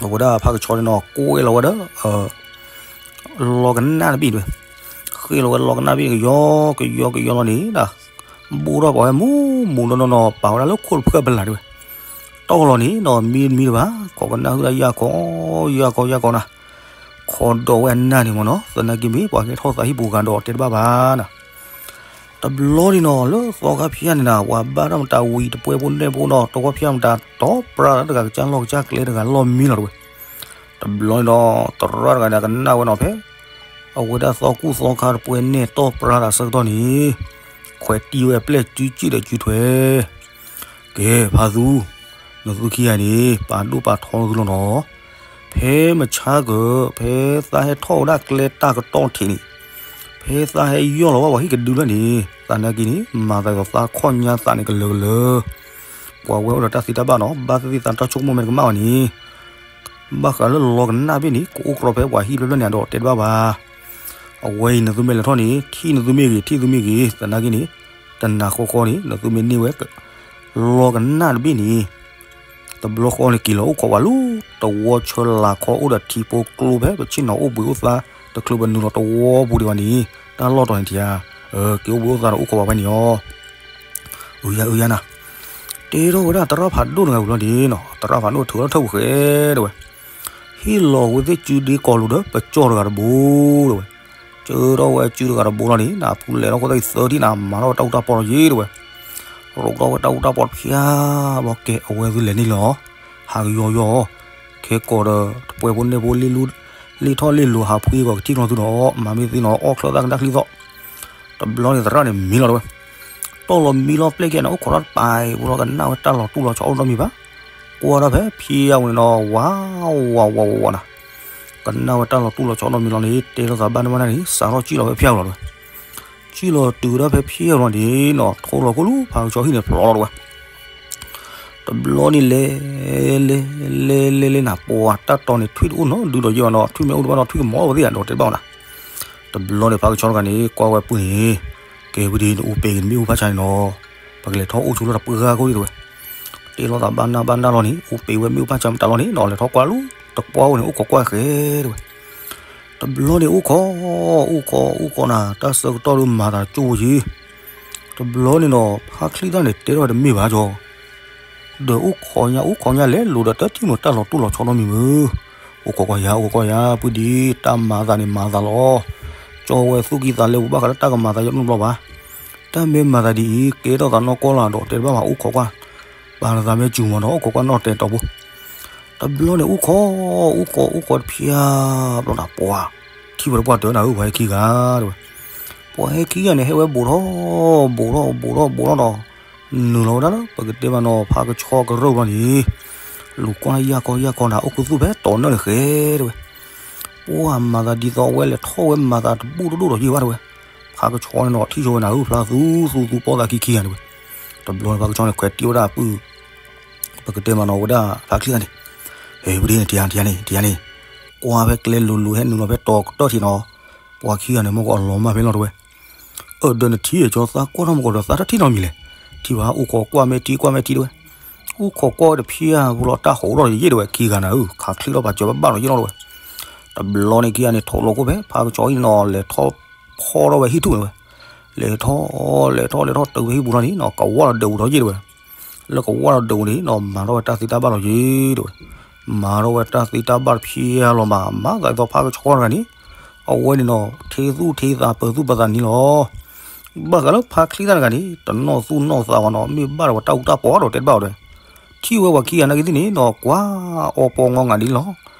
အဝဲဒၣ်ဖးကဆီန့ၣ်နီၤ ကွဲလီၤဝဲဒီး လီၤကနၣ်တဘ့ၣ်ဝဲ, ဃ့လီၤဝဲလီၤကနၣ်တဘ့ၣ်န့ၣ် ကယီကယီကယီလီၤန့ၣ်ဒီး ဘိၣ်ထီၣ်ပာ်ဝဲမူမူနီၢ်နီၢ်နီၢ် ပာ်ဝဲဒၣ်လၢခိၣ်တဖျၢၣ်ပလၢ်ဒၣ်ဝဲ, တီၢ်လီၤန့ၣ်နီၤ မံမံတဘၣ် ခိးကနၣ်ဟုၣ်ဒၣ်ယၢ်ခီ ယၢ်ခီယၢ်ခီနၤ, ခိးဒီးဝဲအနၢ်န့ၣ်မ့ၢ်နီၤ သနာ်က့မ့ၢ်ပှၤကဲထီၣ်သးဟံၣ်ပူၤဂၤဒီးတဲတဘၣ်ဘၣ်နၤ တဘျီန့ၣ်နီၤ လၢသီခါဖၠါန့ၣ်နၤ ပှၤဘၣ်တၢ်မတၤဝံၤတပှဲၤဖိနဲၣ်ဖိနီၤ တဝီဖၠါမတၤ တီၢ်ပြၢတၢ်တဂၤကစၢ်လီၢ်ကစၢ်ကျဲတဂၤလီၢ်မံလီၤတဝဲ, တဘျီန့ၣ်ဒီး သရၣ်တဂၤန့ၣ် ကနၣ်ဝဲနီၤဖဲ အဝဲဒၣ်သီကူၣ်သီခါတပှဲၤနဲၣ်တီၢ်ပြၢတၢ်ဆၢကတီၢ်န့ၣ် ခွဲးတံၢ်ဝဲအပျဲၢ်စုကံၣ်ဒီးစုထွဲ ကဲ ဖါသူ, နသုခံဂၤန့ၣ် ပာ်ဒိၣ်ပာ်ထီသုလီၤနီၤ, ဖဲမဆါကၢၤ ဖဲသးဟဲထီၣ်ဝဲဒၣ်ကျဲတၢ်ကတီၢ်ထံးန့ၣ်, ဖဲသးဟဲယီၢ်လီၤဝဲပှၤဟံၣ်ကဒုလၢန့ၣ် သနာ်က့န့ၣ် မၤသးဒ်သိးသးခီၣ်ညါသးန့ၣ်ကလၢၤကလၢၤ, ပှၤဝဲအိၣ်ဒီးတၢ်သံတၢ်ဘၣ်နီၤ ဘၣ်သ့ၣ်သ့ၣ်သးတၢ်ဆိကမိၣ်မ့ၢ်တကမၣ်ဘၣ်န့ၣ် ဘၣ်ဃးလၢလီၤကနၣ်တဘ့ၣ်န့ၣ် ကအိၣ်ကြီဖဲပှၤဟံၣ်ဖျၢၣ်ဖျၢၣ်န့ၣ်ဒီးတဲတဘၣ်ဘၣ် အဝဲအံၤနသုမ့ၢ်လဲၤထီၣ်န့ၣ် ထံၣ်နသုမ့ၢ်ဂ့ၤ ထံၣ်သုမ့ၢ်ဂ့ၤ သနာ်က့န့ၣ် တနၤဃီဃီန့ၣ် နသုမ့ၢ်န့ၢ်ဝဲ လီၤကနၣ်တဘ့ၣ်န့ၣ် တဘျီဃီန့ၣ် က့ၤလီၤအိၣ်ခိးဝဲလၢ တဝီဆၢလၤခီအိၣ်ဒီးထံဖိကျိဖဲ ပဆ့ၣ်နီၤအိၣ်ဘှံးအိၣ်သါ တချုးပနုာ်လီၤတဝီပူၤဒံးဘၣ်န့ၣ် တၢ်လီၢ်တီၤန့ၣ်ထံဧါ, က့ၤအိၣ်ဘှံးအိၣ်သါဒီးအိၣ်ခိးဝဲဖဲန့ၣ်အီၤ အုယၤအုယၤနၤ, တဲထီၣ်ဝဲဒၣ်သရၣ်ဖးဒိၣ်တဂၤဝံၤလီၤန့ၣ်နီၤ သရၣ်ဖးဒိၣ်ထုးထီၣ်ထုးဝဲဃဲဒၣ်ဝဲ, ဟ့ၣ်လီၤဝဲသ့ၣ်စုဒ့ကီၤလိၤဒီး ပကၠီၣ်တဂၤတဘိဒၣ်ဝဲ, ကၢထီၣ်ဝဲစုတဂၤတဘိလီၤန့ၣ် နဖူလဲၤထီၣ်ခိၣ်သၣ်အံၤသၢထံၣ်နၤ မၤထီၣ်ဝဲတၢ်အူတၢ်ပီလီၤယ့ဒၣ်ဝဲ, ရိးထီၣ်ဝဲတၢ်အူတၢ်ပီတဖျါဘျီ ကဲအဝဲသုလဲၤန့ၣ်လီၤ, ဟးကယီယီ ခဲကိးဒီး တပှဲၤဖိနဲၣ်ဖိလ့လူ လ့ၣ်ထီၣ်လ့ၣ်လိၤဟးဖှံကီးကထံၣ်ကျီသုဒီး မၤမ့ၢ်သ့နီၤ အီၣ်ချၢၣ်သၣ်ကဒါချံသီၣ်. တဘျီန့ၣ်သရၣ်န့ၣ်မံလီၤတဝဲ, တီၢ်လီၤမံလီၤပျဲၢ်ကဲန့ၣ် အိၣ်ခိးထီၣ်တပာ်အံၤ ပူၤလီၤကနၣ်ဝဲတၢ်လီၤတူၢ်လီၤဆီအိၣ်နီတမံၤဘၣ်. ကွၢ်ထီၣ်ဖဲဖံအဝဲန့ၣ်နီၤ ဝးဝးဝးဝးဝးနၤ, ကနၣ်ဝဲတၢ်လီၤတူၢ်လီၤဆီအိၣ်နီတမံၤလီၤန့ၣ် တဲထီၣ်သးဘၣ်န့ၢ်ဘၣ်န့ၣ် စးထီၣ်စံၣ်လီၤဝဲဖံအဝဲလီၤတဝဲ. စံၣ်လီၤတုၤဝဲဒၣ်ဖဲဖံအဝဲလီၤန့ၣ်နီၤ ထိလီၤခိၣ်လူၤ ဖါကဆီဟံၣ်န့ၣ်ဖျိလီၤတဝဲ. တဘျီန့ၣ်လဲၤ လဲၤ လဲၤ လဲၤ လဲၤနၤ ပှၤတၢ်တီန့ၣ် ထွံၣ်တအိၣ်နီတဒုဒီးယဲၢ်ဘၣ်နီၤ ထွံၣ်မ့ၢ်အိၣ်တဘၣ်နီၤ ထွံၣ်ကမီၤဝဲသ့ၣ်ဒီးတဲဘၣ်အီၤနၤ. တဘျီန့ၣ်ဖါကဆီတဂၤန့ၣ် ကွၢ်ဝဲပုၢ်န့ၣ်, ကဲဝံၤဒ်နအိၣ်ပ့ၤက့ၤနမ့ၣ်အူဖးဆါန့ၣ်နီၤ, ပကလဲၤထီၣ်အိၣ်ဆိလၢတပှၢ်ဂၤကိၣ်ဒံးတဝဲ. တဲလိာ်သးဘၣ်နၢ်ဘၣ်နၢ်လီၤန့ၣ် အိၣ်ပ့ၤဝဲမ့ၣ်အူဖးဆါမတၤလီၤန့ၣ်နီၤ လဲၤထီၣ်ကွၢ်လူၤ တပှၢ်အိၣ်န့ၣ် အိၣ်ခိးကွၢ်ဃဲတဝဲ. တဘျီန့ၣ်အိၣ်ခိး အိၣ်ခိး အိၣ်ခိးနၤ တၢ်ဆၢကတီၢ်ဒုးမၤသးကၠိဝဲယံၤ. တဘျီန့ၣ်နီၤ ဖါချံသၣ်န့ၣ် တဲထီၣ်ဝဲတမ့ၢ်ဘၣ်ကၠီ ဒီးအိၣ်ခိးညါ အိၣ်ခိးညါလဲၤလိၤဒီးတထံၣ်မုာ်တၢ်လီၤတူၢ်လီၤဆီနီတမံၤမုၢ်. အိၣ်ခိးကွၢ်ယၤ အိၣ်ခိးကွၢ်ယၤ ပုၢ်ဒံး တၢ်မၤသးန့ၣ်မၤသးလီၤ. ကၠီဝဲသူၣ်ကံၢ်သးလဲပူၤဘၣ်ဃးလၢတၢ်ကမၤသးယဲၢ်နီတဘျီဘၣ်. တၢ်မ့ၢ်မၤသးဒ်အံၤ ကဲထီၣ်သးနီၢ်ကီၢ်လၢဒီးတဲတဘၣ်ဘၣ် အိၣ်ခိးကွၢ်, ပာ်လီၤသးမ့ၢ်စူၤမးဒီး အိၣ်ခိးကွၢ်နီၣ်တဲာ်တီၤဖိ. တဘျီန့ၣ်အိၣ်ခိး အိၣ်ခိး အိၣ်ခိးတဖျါဘျီနၤ ပှၤထံၣ်ဝဲတပှၢ်တၢၢ်နၤဧၢ ပှၤဟဲခံဂၤတဝဲ. ပှၤဟဲခံဂၤန့ၣ် ဟဲဝဲဘူးထီၣ် ဘူးထီၣ် ဘူးထီၣ် ဘူးထီၣ်ဒီး နုာ်လီၤဝဲဒၣ်လၢ ပကတဲမးနီၤ ဖါကဆီကရၢၢ်ဘျီန့ၣ် လူၤကွၢ်ယၢ်ခီယၢ်ခီနၤ အိၣ်ခူသူၣ်ဖဲတီၤနၢၣ်န့ၣ်ဃဲတဝဲ. ပှၤမၤသးဒ်သိးအဝဲလဲၤထီၣ်ဝဲမၤသးတဘူၣ်တဒိၣ်ဒီးယံာ်ဘၣ်တဝဲ. ဖါကဆီန့ၣ်နီၤ ထံၣ်ဆိဝဲနၤဧၢ ဖျါသူသူသူပီသးခံခံဂၤတဝဲ. တဘျီန့ၣ်ဖါကဆီန့ၣ် ခွဲးတံၢ်ဝဲဒၣ်ပုၢ် ပကတဲမးနီၤဝဲဒၣ်ဖါချံသၣ်န့ၣ်, ဟဲ ပဒ့န့ၣ် ထံၣ်ယၤန့ၣ် ထံၣ်ယၤန့ၣ်, ကွၢ်ဖဲကျဲလိၤလိၤဟဲနုာ်လီၤဖဲတီၤကတၢၢ်ထံးနီၤ, ပှၤခံဂၤန့ၣ် မ့ၢ်ကအလီၤမၢ်ဖဲလီၤတဝဲ. အၢ ဒီးနထံၣ်ကၠီသးကွၢ်ထီၣ်မကီးဒီးသးတထံၣ်နီတမံၤလဲၣ်, ထံၣ်ဘၣ် အိၣ်ခိးကွၢ်မ့ၢ်ထံကွၢ်မ့ၢ်ထံတဝဲ, အိၣ်ခိးကွၢ်တဖျါဖိလီၤ တၢ်ဟီၣ်ဒီးယဲၢ်တဝဲ ခံဂၤနၤဧၢ ခးချံလီၤပာ်စၢၤဘၣ်ဘၣ်ဒီးယဲၢ်လီၤတဝဲ. တဘျီန့ၣ်ခံဂၤန့ၣ် ထိးလီၤခိၣ်ဖဲ ဖါကဆီဟံၣ်နီၤ လဲၤထီၣ်ဖီထီၣ်ဝဲဟံၣ်ထူၣ်န့ၣ်ဝဲ, လဲၤထီၣ် လဲၤထီၣ် လဲၤထီၣ်တုၤဝဲဟံၣ်ပူၤလီၤန့ၣ်နီၤ ကဝီၤလီၤဒၢးပူၤဒီးယဲၢ်တဝဲ. လၢကဝီၤလီၤဒၢးပူၤန့ၣ်နီၤ မၤထီၣ်ဝဲတၢ်သ့တၢ်ဘၣ်လီၤယဲၢ်တဝဲ. မၤထီၣ်ဝဲတၢ်သ့တၢ်ဘၣ်တဖျါလီၤမး မၤသးဒ်သိးဖါကဆီတဂၤန့ၣ် အဝဲန့ၣ်နီၤ ထံသူၣ်ထံသးပၢၤသူၣ်ပၢၤသးနံၤလီၤ. ဘၣ်ဃးလၢဖါချံသၣ်တဂၤန့ၣ် တနီၣ်သူၣ်နီၣ်သးဝဲနီၤ မ့ၢ်ဘၣ်ဒီးပှၤတၢ်အူတၢ်ပီဒီးတဲတဘၣ်ဝဲဒီး ထံၣ်ဝဲပှၤခံဂၤနာ်က့သ့ၣ်န့ၣ်နီၤ ကွၢ်အီပီငီငၤဒ်လီၤ.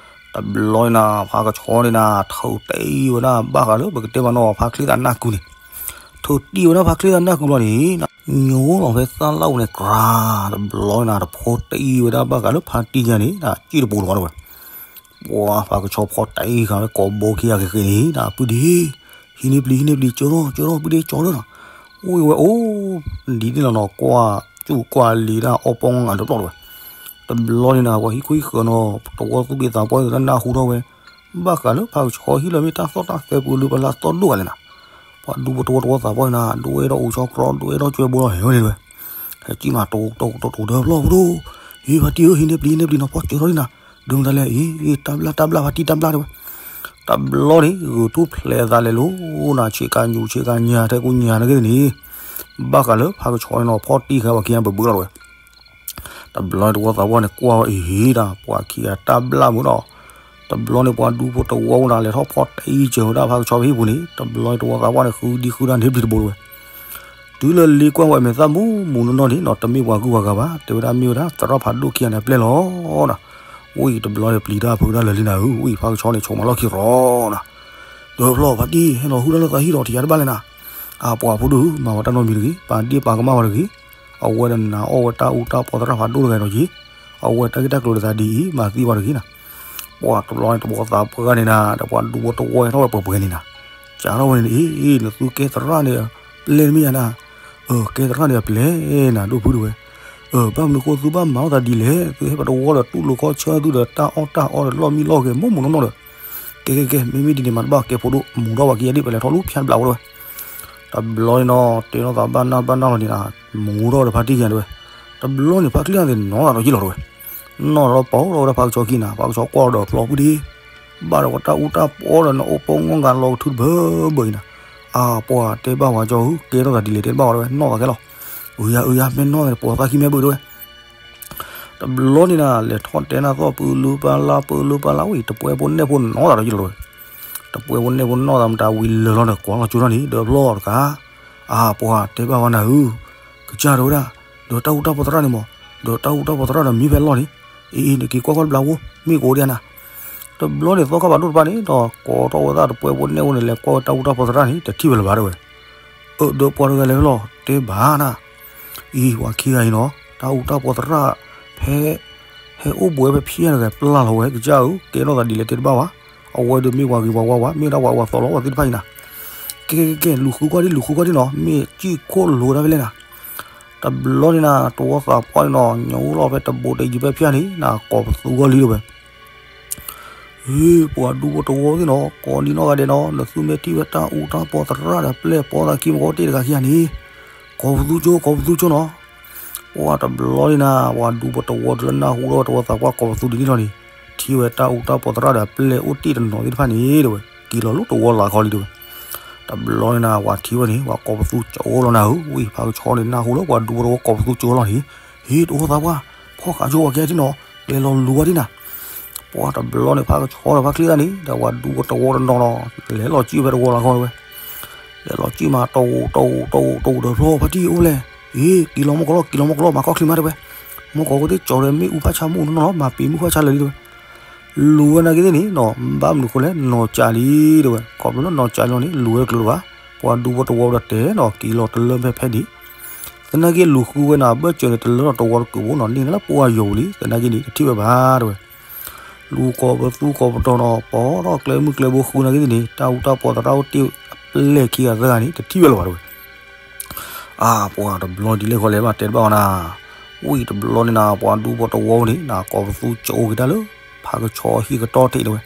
တဘျီန့ၣ်နၤ ဖါကဆီန့ၣ်နၤ ထုးတံၢ်ဝဲဒၣ်ဘၣ်ဃးလၢပကတဲမးနီၤ ဖါချံသၣ်နၢ်ကုန့ၣ်, ထုးတံၢ်ဝဲဒၣ်ဖါချံသၣ်နၢ်ကုဘျီန့ၣ် ညိလီၤဖဲသၣ်လၣ်အူန့ၣ်ကြၤ, တဘျီန့ၣ်နၤ တဖိတံၢ်ဝဲဒၣ်ဘၣ်ဃးလၢဖါတံၢ်ညါန့ၣ် စ့ၢ်တပူၤလီၤတဝဲ. ပှၤဖါကဆီဖီတံၢ်ဃာ်ဝဲကိးဘီခံဂၤဂ့ၤဂ့ၤန့ၣ် ပုၢ်ဒ့ ဟံးန့ၢ်ပျံၤ ဟံးန့ၢ်ပျံၤ ကၠီထီၣ် ကၠီထီၣ် ပုၢ်ဒ့ကၠီထီၣ်နီၤ, အိၣ်ဝဲအိၣ် ဒ်န့ၣ်လီၤနီၤ ကွၢ်စူၢ်ကွၢ်လံၤဒၣ်အီပီငီငၤတဘျီတဝဲ. တဘျီန့ၣ်နၤ ပှၤဟံၣ်ခိၣ်ဟံၣ်ဃၢၤနီၤ တဝီသူၣ်က့သးပှၢ်တနၢ်ဟူထီၣ်ဝဲ ဘၣ်ဃးလၢဖါကဆီဟံၣ်လၢမ့ၢ်တၢ်သီၣ်တၢ်သဲပူၤလၢပလၢသီၣ်ဒိၣ်ဂၤလဲၣ်နၤ, ပှၤဒူဖိတဝီတဝီသးပှၢ်န့ၣ်နၤ ဒိၣ်ဝဲဒီးအိၣ်ဆီကြီ ဒိၣ်ဝဲဒီးကွဲဘိလီၤဟဲဝဲန့ၣ်တဝဲ. ဟဲကံၣ်မးတဝီတဝီတဝီတဝီတဘျီဖိဒိၣ်, ဟ့ၣ်ဖါတံၢ်ဧၢ ဟံးန့ၢ်ပျံၤ ဟံးန့ၢ်ပျံၤနီၤ ဖီကၠီထီၣ်လံနၤ, ဒုးမတၤလဲၣ်အံၤ တၢ်ဘျၣ်တၢ်ဘျၣ်ဖါတံၢ်တၢ်ဘျၣ်တဝဲ. တဘျီန့ၣ် ဂုာ်ထူၣ်ဖျဲးအသးလဲၤလိၤနၤ ဆ့ကၤညူးဆ့ကၤညါ ထဲကူညါနာ်က့န့ၣ် ဘၣ်ဃးလၢဖါကဆီန့ၣ်နီၤ ဖီတံၢ်ဃာ်ပှၤခံဂၤဘၢဘၢလီၤတဝဲ. တဘျီန့ၣ်တဝီသးပှၢ်န့ၣ်ကွၢ်ဝဲအံၤဒၣ် ပှၤခံဂၤတၢ်ဘျၣ်မုာ်ဒီး တဘျီန့ၣ်ပှၤဒူဖိတဝီအိၣ်နၤ လဲၤထီၣ်ဖီတံၢ်စၢၤဝဲဒၣ်ဖါကဆီဖဲဟံၣ်ပူၤန့ၣ် တဘျီန့ၣ်တဝီသးပှၢ်န့ၣ် ဃုဒံဃုဒၣ်န့ၣ်ပျံၤတဘိတဝဲ. တုၤလၢလ့ကွၢ်ဝဲမဲာ်သၣ်မူမူနီၢ်နီၢ်န့ၣ်နီၤ တမ့ၢ်ပှၤဂုၤပှၤဂၤဘၣ် တဲဝဲဒၣ်မ့ၢ်ဝဲဒၣ်သရၣ်ဖးဒိၣ်ခံဂၤန့ၣ်အပျဲၢ်လီၤနၤ. ဝံၤတဘျီန့ၣ်ပျံၤတၢ်ဖုးတၢ်လၢာ်လံနၤဧၢ, ဝံၤဖါကဆီန့ၣ်ဆိးမၤလီၢ်ခံရီၤနၤ. ဒီးဖျီဖါတံၢ် ဟဲလီၤဟုၣ်တၢ်လၢသးဟံၣ်ဒီး ထံၣ်ယၤတဘၣ်လဲၣ်နၤ. အပှၤဖိဒိၣ်ဧၢ မၤဝဲတၢ်နီတမံၤတဂ့ၤ, ပာ်ဒ့ၣ်ပာ်ကမၣ်ဝဲတဂ့ၤ. အဝဲဒၣ်နၤအီၣ်ဝဲတၢ်အူတၢ်ပီသရၣ်ဖးဒိၣ်တဂၤဒီးယံၤ, အဝဲတၢ်ဂ့ၢ်တၢ်ကျိၤဒ်သးဒ်အံၤ မၤသံဝဲတဂ့ၤနၤ. ပှၤတဘျီန့ၣ်တဝီသးပှၢ်န့ၣ်နၤ ဒီးပှၤဒူဖိတဝီဟဲထီၣ်ဝဲပှဲၤပှဲၤန့ၣ်နၤ, စးထီၣ်ဝဲန့ၣ်အံၤ နသုကဲသရၣ်န့ၣ် ပျဲၢ်မ့ၢ်ယၤနၤ, အၢ ကဲသရၣ်န့ၣ်အပျဲၢ်နၤ ဒိၣ်ဖုတဝဲ. အၢ ဘၣ်မနုၤဃိသုဘၣ်မၤအီၣ်သးဒ်လဲၣ်, သုဟဲပှၤတဝီဒီးတူၢ်လိာ်ခီဆၢသုဒီးတၢ်အီၣ်တၢ်အီဒီးလီၢ်မံလီၢ်ဂဲၤမိၢ်မိၢ်နီၢ်နီၢ်ဒီး, ကဲကဲကဲ မ့မ့ၢ်ဒ်န့ၣ်မၤတဘၣ်ကဲဖိဒိၣ် မူထီၣ်ပှၤခံဂၤဒ်ပလဲၤထီၣ်လူၤဖၠါတဘျီဝဲတဝဲ. တဘျီန့ၣ်နီၤ တဲထီၣ်သးဘၣ်နၢ်ဘၣ်နၢ်လီၤန့ၣ်နၤ, မူထီၣ်ဒီးဖါတံၢ်ခံဂၤတဝဲ. တဘျီန့ၣ်ဖါချံသၣ်န့ၣ်နီၢ်သးဒီးယံာ်လီၤတဝဲ. နီၢ်ဒီးပာ်အိၣ်ထီၣ်ဝဲဒၣ်ဖါကဆီခံနၤ, ဖါကဆီကွၢ်ဒီးဖျီဖုဒ့ ဘၣ်ဒီးဝဲတၢ်အူတၢ်ပီဒီးနအိၣ်ပိာ်ငီၢ်ဂၤလီၤကထုတဘၢဘၢအံၤနၤ. အပှၤတဲဘၣ်ဝဲကၠီဧၢ ကဲထီၣ်သးဒ်လဲၣ်တဲတဘၣ်ဝဲတဝဲ နီၢ်သးခဲလီၤ. အၢယၤ အၢယၤ မ့ၢ်နီၢ်သးန့ၣ် ပိာ်သၣ်ခံမ့ၢ်ဘၢတဝဲ. တဘျီန့ၣ်နၤ လဲၤထီၣ်တဲနၢ်သီၣ်ပၢလၢပၢလၢ ပၢလၢပၢလၢဝံၤ တပှဲဖိနဲၣ်ဖိနီၢ်သးဒီးယံာ်လီၤတဝဲ. တပှဲဖိနဲၣ်ဖိနီၢ်သးမတၤဝံၤလၢာ်လီၤဒီး ကွၢ်လီၤကၠိထီၣ်န့ၣ် ဒီးဖျီတကး. အပှၤတဲဘၣ်ဝဲနၤဧၢ ကစၢ်တဝဲဒၣ်, ဒီးတၢ်အူတၢ်ပီသရၣ်န့ၣ်မး, ဒီးတၢ်အူတၢ်ပီသရၣ်ဒီးမံဖဲလီၢ်န့ၣ်, အံၤအံၤ နက့ၤကွၢ်ကွၢ်တဘျီဖိ မ့ၢ်ကအိၣ်ဒံးနၤ. တဘျီန့ၣ်သီခါဘၣ်ဒိၣ်တဖၣ်န့ၣ်ဒီး ကိးထီၣ်ဝဲသးတပှဲၤဖိနဲၣ်ဖိန့ၣ် လဲၤကွၢ်ဝဲတၢ်အူတၢ်ပီသရၣ်န့ၣ် တထံၣ်ဝဲလၢၤဘၣ်တဲဝဲ. အၢ ဒီးပှၤတဂၤလဲၤဖဲလဲၣ် တဲဘၣ်နၤ. အံၤ ပှၤခံဂၤအံၤနီၤ တၢ်အူတၢ်ပီသရၣ် ဖဲ ဟဲအိၣ်ဘှံးဖဲဖဲန့ၣ်ဂ့ၤ ပျၢ်လီၤဝဲကစၢ်ဧၢ ကဲထီၣ်သးဒ်လဲၣ်တဲတဘၣ်ဘၣ်. အဝဲဒုးမ့ၢ်ပှၤဂ့ၤပှၤဝါဝါ မ့ၢ်ဝဲဒၣ်ပှၤအဝၤသီလီၤဝဲသ့ၣ်တဖၣ်အံၤနၤ. ကဲကဲကဲ လူၤဃုကွၢ်ဒံး လူၤဃုကွၢ်ဒံးနီၤ မ့ၢ်စံၣ်ခိၣ်လိၤတၢ်ဖဲလဲၣ်နၤ. တဘျီန့ၣ်နၤ တဝီသးပှၢ်န့ၣ်နီၤ ညိလီၤဖဲတဘိတယံၤဖဲဖဲန့ၣ် နၤကိးပသူဂီၢ်လံတဲဝဲ. ဟ့ ပှၤဒူဖိတဝီသ့ၣ်နီၤ ကိးဒံနီၢ်ဂၤဒဲးနီၤ နသုမ့ၢ်ထံၣ်ဝဲတၢ်အူတၢ်ပီသရၣ်ဒီး ပျဲၢ်ပီသးခံမကီတ့ၢ်တဂၤခံဂၤန့ၣ် ကိးပသူကၠိ ကိးပသူကၠိနီၤ. ပှၤတဘျီန့ၣ်နၤ ပှၤဒူဖိတဝီတုၤလၢနၢ်ဟူထီၣ်ဝဲတဝီသးပှၢ်ကိးပသူဒ်န့ၣ်လီၤန့ၣ် ထံၣ်ဝဲတၢ်အူတၢ်ပီသရၣ်ဒီး ပျဲၢ်အိၣ်တ့ၢ်တနီၤသ့ၣ်တဖၣ်န့ၣ်တဲဝဲ က့ၤလီၤလၢတဝီလၢ်ခီလံတဲဝဲ. တဘျီန့ၣ်နၤ ပှၤထံၣ်ဝဲန့ၣ် ပှၤကိးပသူကၠိလီၤနၤဧၢ ဝံၤ ဖါကဆီန့ၣ် နၢ်ဟူလၢပှၤဒူဖိတဝီကိးပသူကၠိလီၤန့ၣ် ဟ့ တဝီသးပှၢ် ဖီၣ်ဃာ်ကၠိပှၤကဲထံၣ်နီၤ ကျဲလီၤလူၤဝဲဒံးနၤ. ပှၤတဘျီန့ၣ် ဖါကဆီဒီးဖါချံသၣ်န့ၣ် ဒီးပှၤဒူဖိတဝီတနီၤနီၤ လဲၤလီၤစံၣ်ဖဲတဝီလၢ်ခီတဲဝဲ. လဲၤလီၤစံၣ်မး တဝီ တဝီ တဝီ တဝီ ဒီးဖျီဖါတံၢ်အိၣ်လဲၣ်. ဟ့ က့ၤလီၤမုၢ်ကီးလီၤ က့ၤလီၤမုၢ်ကီးလီၤ မၤခီၣ်ချံမးတဲဝဲ. မုၢ်ကီးဖိသ့ၣ်ကၠီၤဒီးမ့ၣ်အူဖးဆါမ့ၣ်အူနီၢ်နီၢ်လီၤ မၤပ့ၤမုၢ်ဖးဆါလၢာ်လံတဲဝဲ. လူၤဝဲနာ်က့သ့ၣ်န့ၣ်နီၤ ဘၣ်မနုၤဃိလဲၣ် နီၢ်ကၠးလံတဲဝဲ. ခီဖျိလၢနီၢ်ကၠးလီၤန့ၣ် လူၤဝဲတကျိၤလၢၤဘၣ်. ပှၤဒူဖိတဝီဒီးတဲနီၤ က့ၤလီၤတလၢဖဲဖဲန့ၣ် သနာ်က့လူၤဃုဝဲန့ၣ် အဘၢၣ်စၢၤန့ၣ် တလၢထီၣ်တဝီတကုာ်ဖိနီၤ န့ၢ်နၤလၢပှၢ်ယိာ်ပူၤလံ သနာ်က့န့ၣ် တထံၣ်ဝဲဘၣ်တဲဝဲ. လူၤကိးပသူကိးပတီၤနီၤ ပိာ်ထီၣ်ကျဲမုၢ်ကျဲဘိဃုနာ်က့သ့ၣ်န့ၣ် တၢ်အူတၢ်ပီသရၣ်အိၣ်တ့ၢ်အပျဲၢ်ခံဂၤသၢဂၤန့ၣ် တထံၣ်ဝဲလၢၤဘၣ်တဲဝဲ. အါ ပှၤတဘျီဒ်လဲၣ်ဃီလဲၣ်ဘၣ်တဲတဘၣ်အီၤနၤ. ဝံၤတဘျီန့ၣ်နၤ ပှၤဒူဖိတဝီန့ၣ် နၤကိးပသူကၠိက့ၤတၢ်လၢ ဖါကဆီဟံၣ်ကတီၢ်ထံးတဲဝဲ.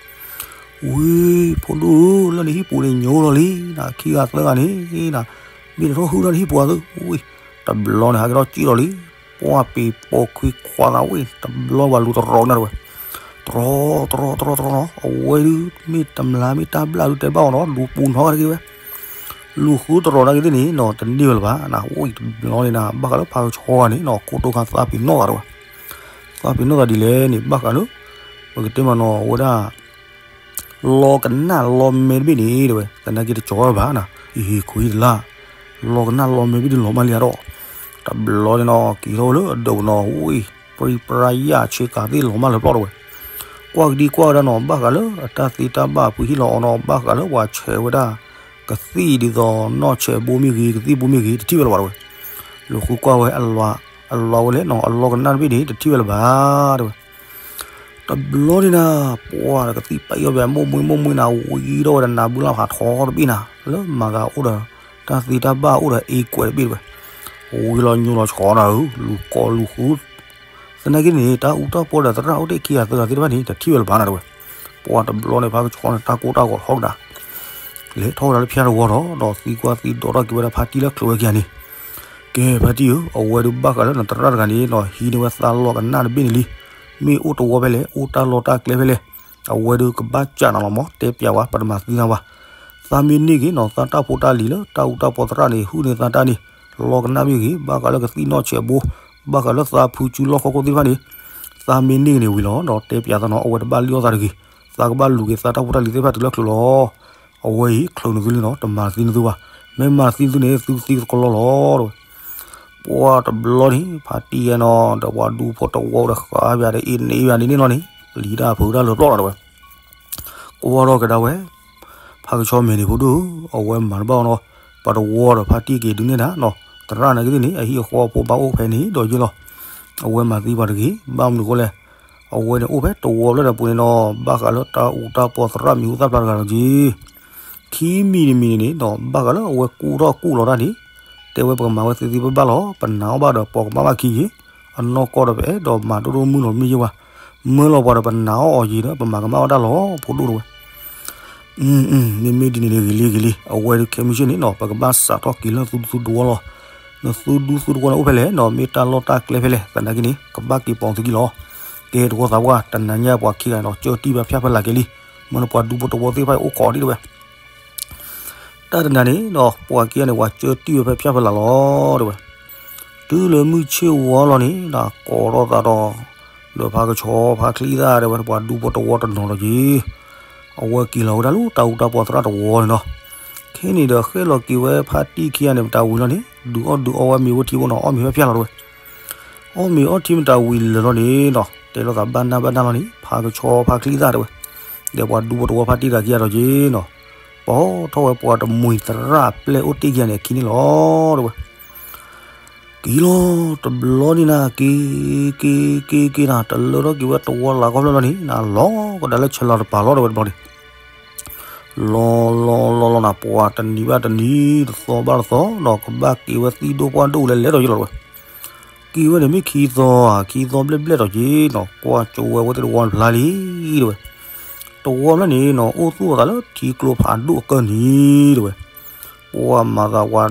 ဝံၤ ဖိဒိၣ်ဧၢ လၢနဟံၣ်ပူၤန့ၣ်ညိလီၤလံ နၤခံဂၤသၢဂၤန့ၣ် နၤ မ့ၢ်နထီၣ်ဟုၣ်ထီၣ်နဟံၣ်ပူၤအသု ဝံၤ တဘျီန့ၣ် ဟဲက့ၤထီၣ်စံၣ်လီၤလံ. ပှၢ်ပ့ၤပိာ်ခွံခွါသးဝံၤ တဘျီပှၤလူၤတရီနၤတဲဝဲ. တရီ တရီ တရီ တရီနီၤ အဝဲဒုး မ့ၢ်တမျၢ်မ့ၢ်တၢ်ဘျၣ်ဒုးတဲဘၣ်အီၤနီၤ လူၤပူၤနီၤက့ၤဝဲ. လူၤဃုတရီနၤက့ၤသ့ၣ်န့ၣ်နီၤ တန့ၢ်ဝဲလၢၤဘၣ်နၤ ဝံၤတဘျီန့ၣ်နၤ ဘၣ်ဃးလၢဖါကဆီဂၤန့ၣ်နီၤ ခိၣ်တိခါသးပ့ၤနီၣ်သးတဲဝဲ. သးပ့ၤနီၣ်သးဒ်လဲၣ်န့ၣ် ဘၣ်ဃးလၢ ပကတဲမးနီၤ အဝဲဒၣ် လီကနၣ်လီမဲတဘ့ၣ်န့ၣ်တဲဝဲ သနာ်က့တကၠီၤဝဲဘၣ်နၤ အံၤဟ့ၣ်ခိၣ်ဟံၣ်တလါ လီကနၣ်လီမဲတဘ့ၣ်ဒုးလီၤမၢ်လံဧါဒီး တဘျီန့ၣ်နီၤ က့ၤထီၣ်ဝဲလၢအဒိးနီၤ ဝံၤ ပြံပြါယၢ်ဆ့ကၤသ့ၣ်လီၤမၢ်လၢပျီၢ်တဲဝဲ. ကွၢ်ကဒံကွၢ်ဝဲဒၣ်နီၤ ဘၣ်ဃးလၢအတၢ်သ့တၢ်ဘၣ်အဖုဟံၣ်လီၤအီၤနီၤ ဘၣ်ဃးလၢပှၤဆဲးဝဲဒၣ် ကသံၣ်ဒ်သိးနီၢ်ဆဲးဘိမ့ၢ်ဂ့ၤ ကသံၣ်ဘိမ့ၢ်ဂ့ၤ တထံၣ်ဝဲလၢၤဘၣ်တဲဝဲ. လူၤဃုကွၢ်ဝဲ အလီၤဝဲလဲၣ်နီၤ အလီကနၣ်တဘ့ၣ်န့ၣ် တထံၣ်ဝဲလၢၤဘၣ်တဲဝဲ. တဘျီန့ၣ်နၤ ပှၤကသံၣ်ပာ်အီၣ်ပှၤမိၢ်မှံမိၢ်မှံနၤ ဝံၤဒီးဝဲဒၣ်နၤဘုလၢဖးထီတဘ့ၣ်နၤ လၢမၤဂၤအိၣ်ဒီး တၢ်သ့တၢ်ဘၣ်အိၣ်ဒီးအ့ကွဲးတဘ့ၣ်တဲဝဲ. ဝံၤလီၤညိလီၤဆီနၤဧၢ လူၤကိးလူၤဃု သနာ်က့န့ၣ် တၢ်အူတၢ်ပီဒီးသရၣ်အိၣ်တ့ၢ်ခံဂၤသၢဂၤသ့ၣ်တဖၣ်န့ၣ် တထံၣ်ဝဲလၢၤဘၣ်နၤတဲဝဲ. ပှၤတဘျီန့ၣ် ဖါကဆီန့ၣ် တၢ်ကိၢ်တၢ်ဂီၤထီကဒါ လဲၤထီၣ်ဝဲဒၣ်လၢဖၠါတဝီဒီး ဒီးသံကွၢ်သံဒိးထီၣ်က့ၤဝဲဒၣ်ဖါတံၢ်လၢချုးဝဲခံဂၤန့ၣ်, ကဲဖါတံၢ်ဧၢ, အဝဲဒုးဘၣ်ဃးလၢနသရၣ်တဂၤန့ၣ်နီၤ ဟံးန့ၢ်ဝဲသးလီၤကနၣ်တဘ့ၣ်န့ၣ်လံ. မ့ၢ်အိၣ်တဝီဖဲလဲၣ်, အိၣ်တၢ်လီၢ်တၢ်ကျဲဖဲလဲၣ်, အဝဲဒုးကဘၣ်ကးနၤလီၤမး, တဲပျးဝဲ ပတမၤသံနၤဝဲ. သးမ့ၢ်န့ၢ်က့ၤနီၤ သးတၢ်ဖိတၢ်လံၤလၢတၢ်အူတၢ်ပီသရၣ်န့ၣ် ဟုၣ်န့ၢ်သးတၢ်န့ၣ် လီၤကနၣ်မ့ၢ်ဂ့ၤ, ဘၣ်ဃးလၢကသံၣ်နီၢ်ဆဲးဘိ, ဘၣ်ဃးလၢသးဖုကၠူလီၢ်ခီခိၣ်သ့ၣ်တဖၣ်န့ၣ်, သးမ့ၢ်န့ၢ်က့ၤန့ၣ်ဝံၤလီၤ. ဒီးတဲပျးသးနီၤ အဝဲတဘၣ်လံၣ်အီၣ်သးတဂ့ၤ, သးကဘၣ်လူၤက့ၤသးတၢ်ဖိတၢ်လံၤသ့ၣ်တဖၣ်တုၤလၢချုးလီၤ. အဝဲအံၤ ချုးန့ၢ်သုလံနီၤ, တမၤသံနသုဘၣ်. မ့ၢ်မၤသံသုန့ၣ် သုကသံတကလီလီၤ တဲဝဲ. ပှၤတဘျီန့ၣ် ဖါတံၢ်ယဲနီၤ ဒီးပှၤဒူဖိတဝီဒီးဃးပျးဒီးအ့ၣ်န့ၢ်ပျးန့ၣ်န့ၣ်လီၤန့ၣ်, လံၤတၢ်ဖုးတၢ်လၢပျီလီၤ တဲဝဲ. ကွၢ်ထီၣ်ကဒါဝဲ ဖါကဆီမဲာ်န့ၣ်ဖိဒိၣ်ဧၢ, အဝဲမၤတဘၣ်အီၤနီၤ, ပှၤတဝီဒီးဖါတံၢ်က့ၤဒုးနဲၣ်နၤနီၤ, သရၣ်နာ်က့သ့ၣ်န့ၣ် အဟံၣ်အဃီအဖိဘၣ်အိၣ်ဖဲန့ၣ်ဒီးယ့ၢ်လီၤ. အဝဲမၤသံပှၤတဂ့ၤ, ဘၣ်မနုၤအဃိလဲၣ်, အဝဲန့ၣ်အိၣ်ဖဲတဝီဖျၢၣ်ဒီးပူၤန့ၣ်နီၤ, ဘၣ်ဃးလၢတၢ်အူတၢ်ပီသရၣ်မံၤဟူသၣ်ဖျါတဂၤလီၤက့ၤ ခံမံၤတမံၤန့ၣ်နီၤ, ဘၣ်ဃးလၢအဝဲကူၣ်ထီၣ်ကူၣ်လီၤတၢ်န့ၣ်, တဲဝဲပကမၤဝဲသ့သ့ဘၣ်ဘၣ်လီၤ, ပနာ်အီၣ်ဘၣ်ဒီးပိာ်ကမၣ်ဘၣ်ခံယ့ၤ, အနီၢ်ကီၢ်ဒီးပအဲၣ်ဒိးမၤဒိၣ်ဒိၣ်မုၢ်လီၤမ့ၢ်ယ့ၢ်ဝဲ, မၢလီၤပှၤဒီးပနာ်အီၣ်အီၤယ့ၤဒီး ပမၤကမၣ်ဘၣ်တၢ်လီၤ ဖိဒိၣ်တဲဝဲ. မ့မ့ၢ်ဒ်န့ၣ်န့ၣ်ဂ့ၤလံဂ့ၤလံ, အဝဲဒုးခဲမုၢ်ဆ့ၣ်န့ၣ်နီၤ ပကဘၣ်စးထီၣ်က့ၤလၢသုဒူသုသဝီလီၤ. နသုဒူသုသဝီန့ၣ်အိၣ်ဖဲလဲၣ်နီၤ, မ့ၢ်တၢ်လီၢ်တၢ်ကျဲဖဲလဲၣ်, သနာ်က့န့ၣ် ကဘၣ်က့ၤပိာ်သုခံလီၤ. ကဲတဝီသးပှၢ် တနၤညါပှၤခံဂၤနီၤ ကၢတံၢ်ဝဲဖၠၣ်ဖဲလၢ်က့ၤလံ, မ့ၢ်နပှၤဒူဖိတဝီသ့ၣ်တဖၣ်အံၤအိၣ်ခိးဒံးတဲဝဲ. တၢ်တနၤန့ၣ်နီၤ ပှၤခံဂၤန့ၣ် ပှၤကၢတံၢ်ဝဲဖဲဖၠၣ်ဖဲလၢ်လီၤ တဲဝဲ. တုၤလၢမုၢ်ဆ့ၣ်ဝါလီၤန့ၣ် ကိးထီၣ်သးဒီး ဒီးဖါကဆီဖါချံသၣ်တဲဝဲ ပှၤဒူဖိတဝီတနီၤလီၤက့ၤ, အဝဲက့ၤလီၤဝဲဒၣ်လၢတၢ်အူတၢ်ပီသရၣ်တဝီန့ၣ်နီၤ. ခဲန့ၣ်ဒီးဃဲလီၤက့ၤဝဲဖါတံၢ်ခံဂၤန့ၣ် မတၤဝံၤလီၤန့ၣ် ဒုးအီၣ်ဒုးအီဝဲမ့ၤဝဲထံဖိနီၤ, အီၣ်မ့ၤဖဲဖၠၣ်လီၤတဲဝဲ. အီၣ်မ့ၤအီထံမတၤဝံၤလၢာ်လီၤန့ၣ်နီၤ, တဲလိာ်သးဘၣ်နၢ်ဘၣ်နၢ်လီၤန့ၣ် ဖါကဆီဖါချံသၣ်တဲဝဲ. ဒီးပှၤဒူဖိတဝီဖါတံၢ်တဂၤခံဂၤဒီးက့ၤနီၤ, ပိာ်ထီၣ်ဝဲပှၤတမှံၤသရၣ်ပျဲၢ်အိၣ်တ့ၢ်ခံဂၤန့ၣ်အခံန့ၣ်လီၤ တဲဝဲ. က့ၤလီၤတဘျီန့ၣ်နၤ က့ၤ က့ၤ က့ၤ က့ၤနၤ တလၢထီၣ်က့ၤဝဲတဝီလၢ်ခီဖျိလီၤန့ၣ်နၤ လီၤကဒါလၢဆဲးလီၤတပၤလီၤ တဲဝဲတဘျီန့ၣ် လီၤလီၤလီၤလီၤနၤ ပှၤတနံၤဘၣ်တနံၤ တသီဘၣ်တသီနီၤ ကဘၣ်က့ၤဝဲသံဒိၣ်ပှၢ်ဒိၣ်လဲၤလဲၤဒီးယလီၤ တဲဝဲ. က့ၤဝဲန့ၣ်မ့ၢ်ခံသီဧါ ခံသီဘျဲၣ်ဘျဲၣ်ဒီးက့ၤနီၤ ကွၢ်ကၠိဝဲဝဲသ့ၣ်တဝီတဖျါလံ တဲဝဲ. တဝီဖျါန့ၣ်နီၤ အိၣ်သူၣ်အသးလၢထံကျိဖးဒိၣ်အကၢၢ်န့ၣ် တဲဝဲ. ပှၤမၤသးဝဲ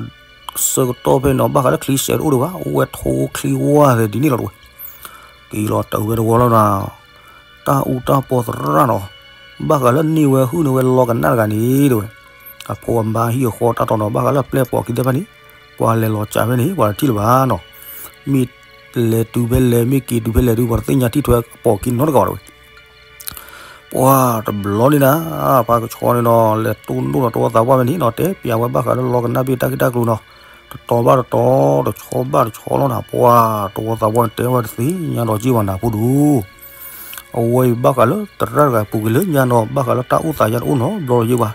ဆၢကတီၢ်ဖဲနီၤ ဘၣ်ဃးလၢချံစဲးတအိၣ်ဒံးဘၣ် အိၣ်ဝဲထိၣ်ချံဝါသဲးဒ်န့ၣ်လီၤ တဲဝဲ. က့ၤလီၤတၢ်ဝဲတဝီလီၤနၤ တၢ်အူတၢ်ပီသရၣ်နီၤ ဘၣ်ဃးလၢန့ၢ်ဝဲဟုၣ်န့ၢ်ဝဲလီကနၣ်တဂၤန့ၣ် တဲဝဲ. အဖိအမါဟံၣ်အဃီတၢ်တီၤနီၤ ဘၣ်ဃးလၢအပျဲၢ်ပိာ်ခံသ့ၣ်တဖၣ်န့ၣ် ပှၤလဲၤလီၤကးဖဲန့ၣ် ပှၤတထံၣ်လၢၤဘၣ်နီၤ. မ့ၢ်လဲၤတုၤဖဲလဲၣ် မ့ၢ်က့ၤတုၤဖဲလဲၣ်ဒုး ပှၤတသ့ၣ်ညါထံၣ်ထွဲအပိာ်ခံနီတဂၤဘၣ် တဲဝဲ. ပှၤတဘျီန့ၣ်နၤ ဖါကဆှီန့ၣ်နီၤ လဲၤတိၢ်နီၣ်ဒီးတဝီသးပှၢ်ဖဲန့ၣ်နီၤ တဲပျးဝဲဘၣ်ဃးလၢလီကနၣ်ဘ့ၣ်တၢ်ဂ့ၢ်တၢ်ကျိၤနီၤ တတီၤဘၣ်တတီၤ တဆီဘၣ်တဆီလီၤနၤ ပှၤတဝီသးပှၢ်န့ၣ် တဲဝဲတသ့ၣ်ညါဒီးက့ၤဘၣ်နၤဖိဒူ အဝဲအံၤဘၣ်ဃးလၢသရၣ်တဂၤပူၤကွံာ်လၢညါနီၤ ဘၣ်ဃးလၢတၢ်အိၣ်သးယါတအိၣ်နီတဘျီလီၤက့ၤဘၣ်.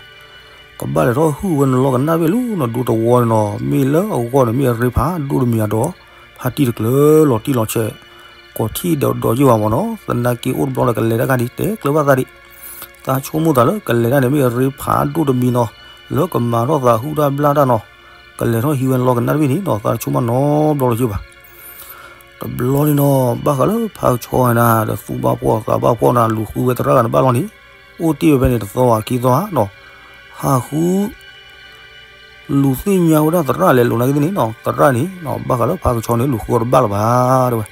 ကဘၣ်လဲၤထီၣ်ဟုၣ်ဝဲနလီကနၣ်ဘ့ၣ်လၢနဒူသဝီန့ၣ်နီၤ မ့ၢ်လၢအဂီၢ်န့ၣ်မ့ၢ်အရ့ဖးဒိၣ်တမံၤအဒီး ဖါတံၢ်တကျၢၤလီၤတံၢ်လီၤဆဲး ကိးထံၣ်ဒီးဒီးယ့ၢ်ဘၣ်မ့ၢ်နီၤ သနာ်က့အိၣ်တဘျီဒီးကလဲၤတၢ်ခါဒံး တဲကျၢၤဘၣ်သးဒံး သးဆိကမိၣ်သးလၢကလဲၤတၢ်န့ၣ် မ့ၢ်အရ့ဖးဒိၣ်တမံၤနီၤ လၢကမၤထီၣ်သးဟုၣ်တၢ်ဘျၣ်တၢ်နီၤ ကလဲၤထီၣ်ဟံးဝဲနလီကနၣ်တဘ့ၣ်န့ၣ်နီၤ သးတဆိကမိၣ်နီတဘျီလီၤက့ၤဘၣ်. တဘျီန့ၣ်နီၤ ဘၣ်ဃးလၢဖါကဆှီနၤ ဒီးသူၣ်ဘၣ်ဖှီၣ်သးဘၣ်ဖှီၣ်နၤ လူၤဃုဝဲသရၣ်ဂၤတဘၣ်လီၤန့ၣ် အိၣ်တ့ၢ်ဝဲဖဲန့ၣ်တသီဧါခံသီဧါနီၤ ဟးဃု လူၤသ့ၣ်ညါဝဲဒၣ်သရၣ်လဲၤလိာ်နာ်က့သ့ၣ်န့ၣ်နီၤ သရၣ်န့ၣ် ဘၣ်ဃးလၢဖါကဆှီန့ၣ် လူၤဃုအီၤတဘၣ်လၢၤဘၣ် တဲဝဲ.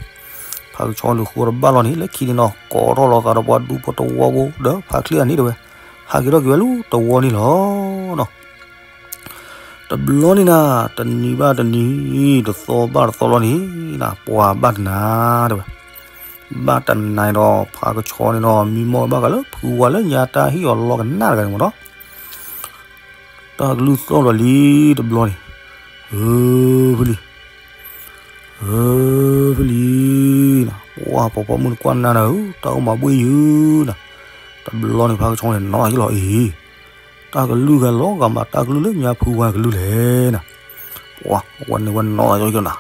ဖါကဆှီလူၤဃုအီၤတဘၣ်လီၤန့ၣ် လၢခံန့ၣ်နီၤ ကိးထီၣ်လီၤသးဒီးပှၤဒူဖိတဝီဖိ ဒီးဖါချံဂၤန့ၣ် တဲဝဲ ဟးက့ၤထီၣ်က့ၤဝဲလၢတဝီန့ၣ်လီၤနီၤ. တဘျီန့ၣ်နၤ တနံၤဘၣ်တနံၤ တသီဘၣ်တသီလီၤန့ၣ်နၤ ပှၤဘၣ်တနၤ တဲဝဲ. ဘၣ်တနၤဒီး ဖါကဆှီန့ၣ်နီၤ မံမီၢ်ဘၣ်ဃးလၢဖုဝါလၢညါတၢ်ဟ့ၣ်အီၤလီကနၣ်တဂၤန့ၣ်မ့ၢ်နီၤ တၢ်ကလုၢ်သီၣ်လီၤလံ တဘျီန့ၣ် ဧၢ ဖုလံၤ ဧၢ ဖုလံၤ နၤ ပှၤပိာ်ခွါမုၣ်နကွၢ်နၤနၤဧၢ တၢ်အိၣ်မၤဘှ့ၣ်ယုာ်နၤ တဘျီန့ၣ် ဖါကဆှီန့ၣ် နီၢ်ယလီၤအံၤ တၢ်ကလုၢ်ဂၤလီၤဂာ်မး တၢ်ကလုၢ်လၢညါဖုဝါကလုၢ်လဲၣ်နၤ ပှၤ အဝဲန့ၣ်ဝဲနီၢ်ယလီၤနၤ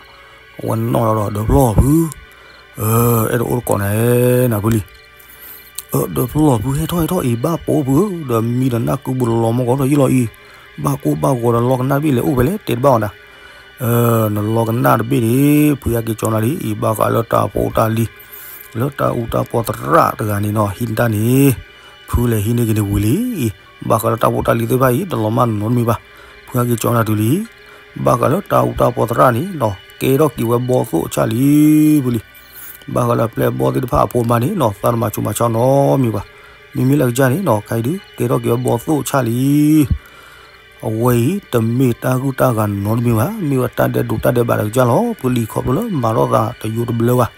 အဝဲနီၢ်လီၤဒီး ဒီးဖျီၣ်ဖု အဲၣ်ဒိးအိၣ်တကိးနၤဧဲနၤဖုလံၤ အၢ ဒီးဖျီၣ်ဖု ဟဲထီၣ်ဟဲထီၣ်အံၤ ဘၣ်ပိာ်ဖုဧၢ ဒီးမံဒီးနၢ်ကုဘူးလီၤမီၢ်ကီးထီၣ်ယံၣ်လီၤအံၤ ဘၣ်ကိၢ်ဘၣ်ဂီၤဒီးလီကနၣ်တဘ့ၣ်လဲၤအိၣ်ဖဲလဲၣ် တဲတဘၣ်အီၤနၤ နလီကနၣ်တဘ့ၣ်န့ၣ် ဖုဟဲက့ၤကၠီနၤလံ အံၤဘၣ်ဃးလၢတၢ်ဖိတၢ်လံၤ လၢတၢ်အူတၢ်ပီသရၣ်တဂၤန့ၣ်နီၤ ဟံးတၢ်န့ၣ် ဖုလဲၤဟံးန့ၢ်က့ၤန့ၣ်ဝံၤလံ အံၤ ဘၣ်ဃးလၢတၢ်ဖိတၢ်လံၤသ့ၣ်တဖၣ်အံၤ တလီၤမၢ်နီတမံၤဘၣ် ဖုဟဲက့ၤကၠီနၤတုၤလံ ဘၣ်ဃးလၢတၢ်အူတၢ်ပီသရၣ်န့ၣ်နီၤ ကဲထီၣ်က့ၤဝဲဘီသိၣ်အဆၣ်လံ ဖုလံၤ ဘၣ်ဃးလၢအပျဲၢ်အဘီၣ်သ့ၣ်တဖၣ်အဖိအမါန့ၣ်နီၤ သးတမၤဆူးမၤဆါနီတမံၤဘၣ် မ့မ့ၢ်လၢကစၢ်န့ၣ်နီၤ ခဲအံၤဒုး ကဲထီၣ်က့ၤဝဲဘီသိၣ်အဆၣ်လံ အဝဲအံၤ တမ့ၢ်တၢ်ဂုၢ်တၢ်ဂၤနီတမံၤဘၣ် မ့ၢ်ဝဲတၢ်ဒဲးဒိးတၢ်ဒဲးဘးလၢကစၢ်လီၤ ဖုလံၤခီဖျိလၢမၤထီၣ်သးတယိတဘျၢဘၣ်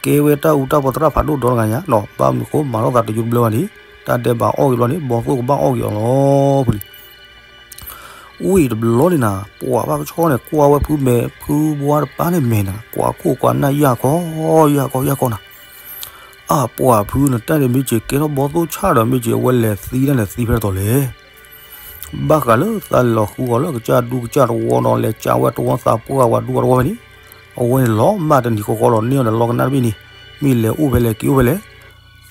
ကဲဝဲတၢ်အူတၢ်ပီသရၣ်ဖးဒိၣ်ဒီတဂၤညါနီၤ ဘၣ်မနုၤအဃိမၤထီၣ်သးတယိတဘျၢဘၣ်န့ၣ် တၢ်ဒဲးဘးအီၣ်က့ၤဘျီန့ၣ် ဘီသိၣ်ကဘၣ်အီၣ်က့ၤအီၤလီၤ ဖုလံၤ အိၣ်အံၤတဘျီန့ၣ်နၤ ပှၤဘၣ်ကဆှီန့ၣ် ကွၢ်ဝဲဖုမဲာ် ဖုဘှါတပၢ်န့ၣ်မဲာ်နၤ ကွၢ်ခိၣ်ကွၢ်နၢ်ယၢ်ခီ ယၢ်ခီ ယၢ်ခီနၤ အၢ ပှၤဖုနတၢ်န့ၣ်မ့ၢ်က့ၤကဲထီၣ်ဘီသိၣ်ဆၣ်ဒီး မ့ၢ်က့ၤအဝဲလဲၤသံတၢ်န့ၣ်သံဖဲတတီၤလဲၣ် ဘၣ်ဃးလၢသးလဲၤလီၤဃုအီၤလၢကစၢ်ဒူကစၢ်တဝီနီၤ လဲၤကးဝဲတဝီသးပှၢ်ဝဲဒူဝဲတဝီဖဲန့ၣ် အဝဲန့ၣ်လီၤမၢ်တနံၤဃီဃီလီၤ န့ၢ်အီၤဒီးလီကနၣ်တဘ့ၣ်န့ၣ် မ့ၢ်လဲၤအိၣ်ဖဲလဲၣ်က့ၤအိၣ်ဖဲလဲၣ်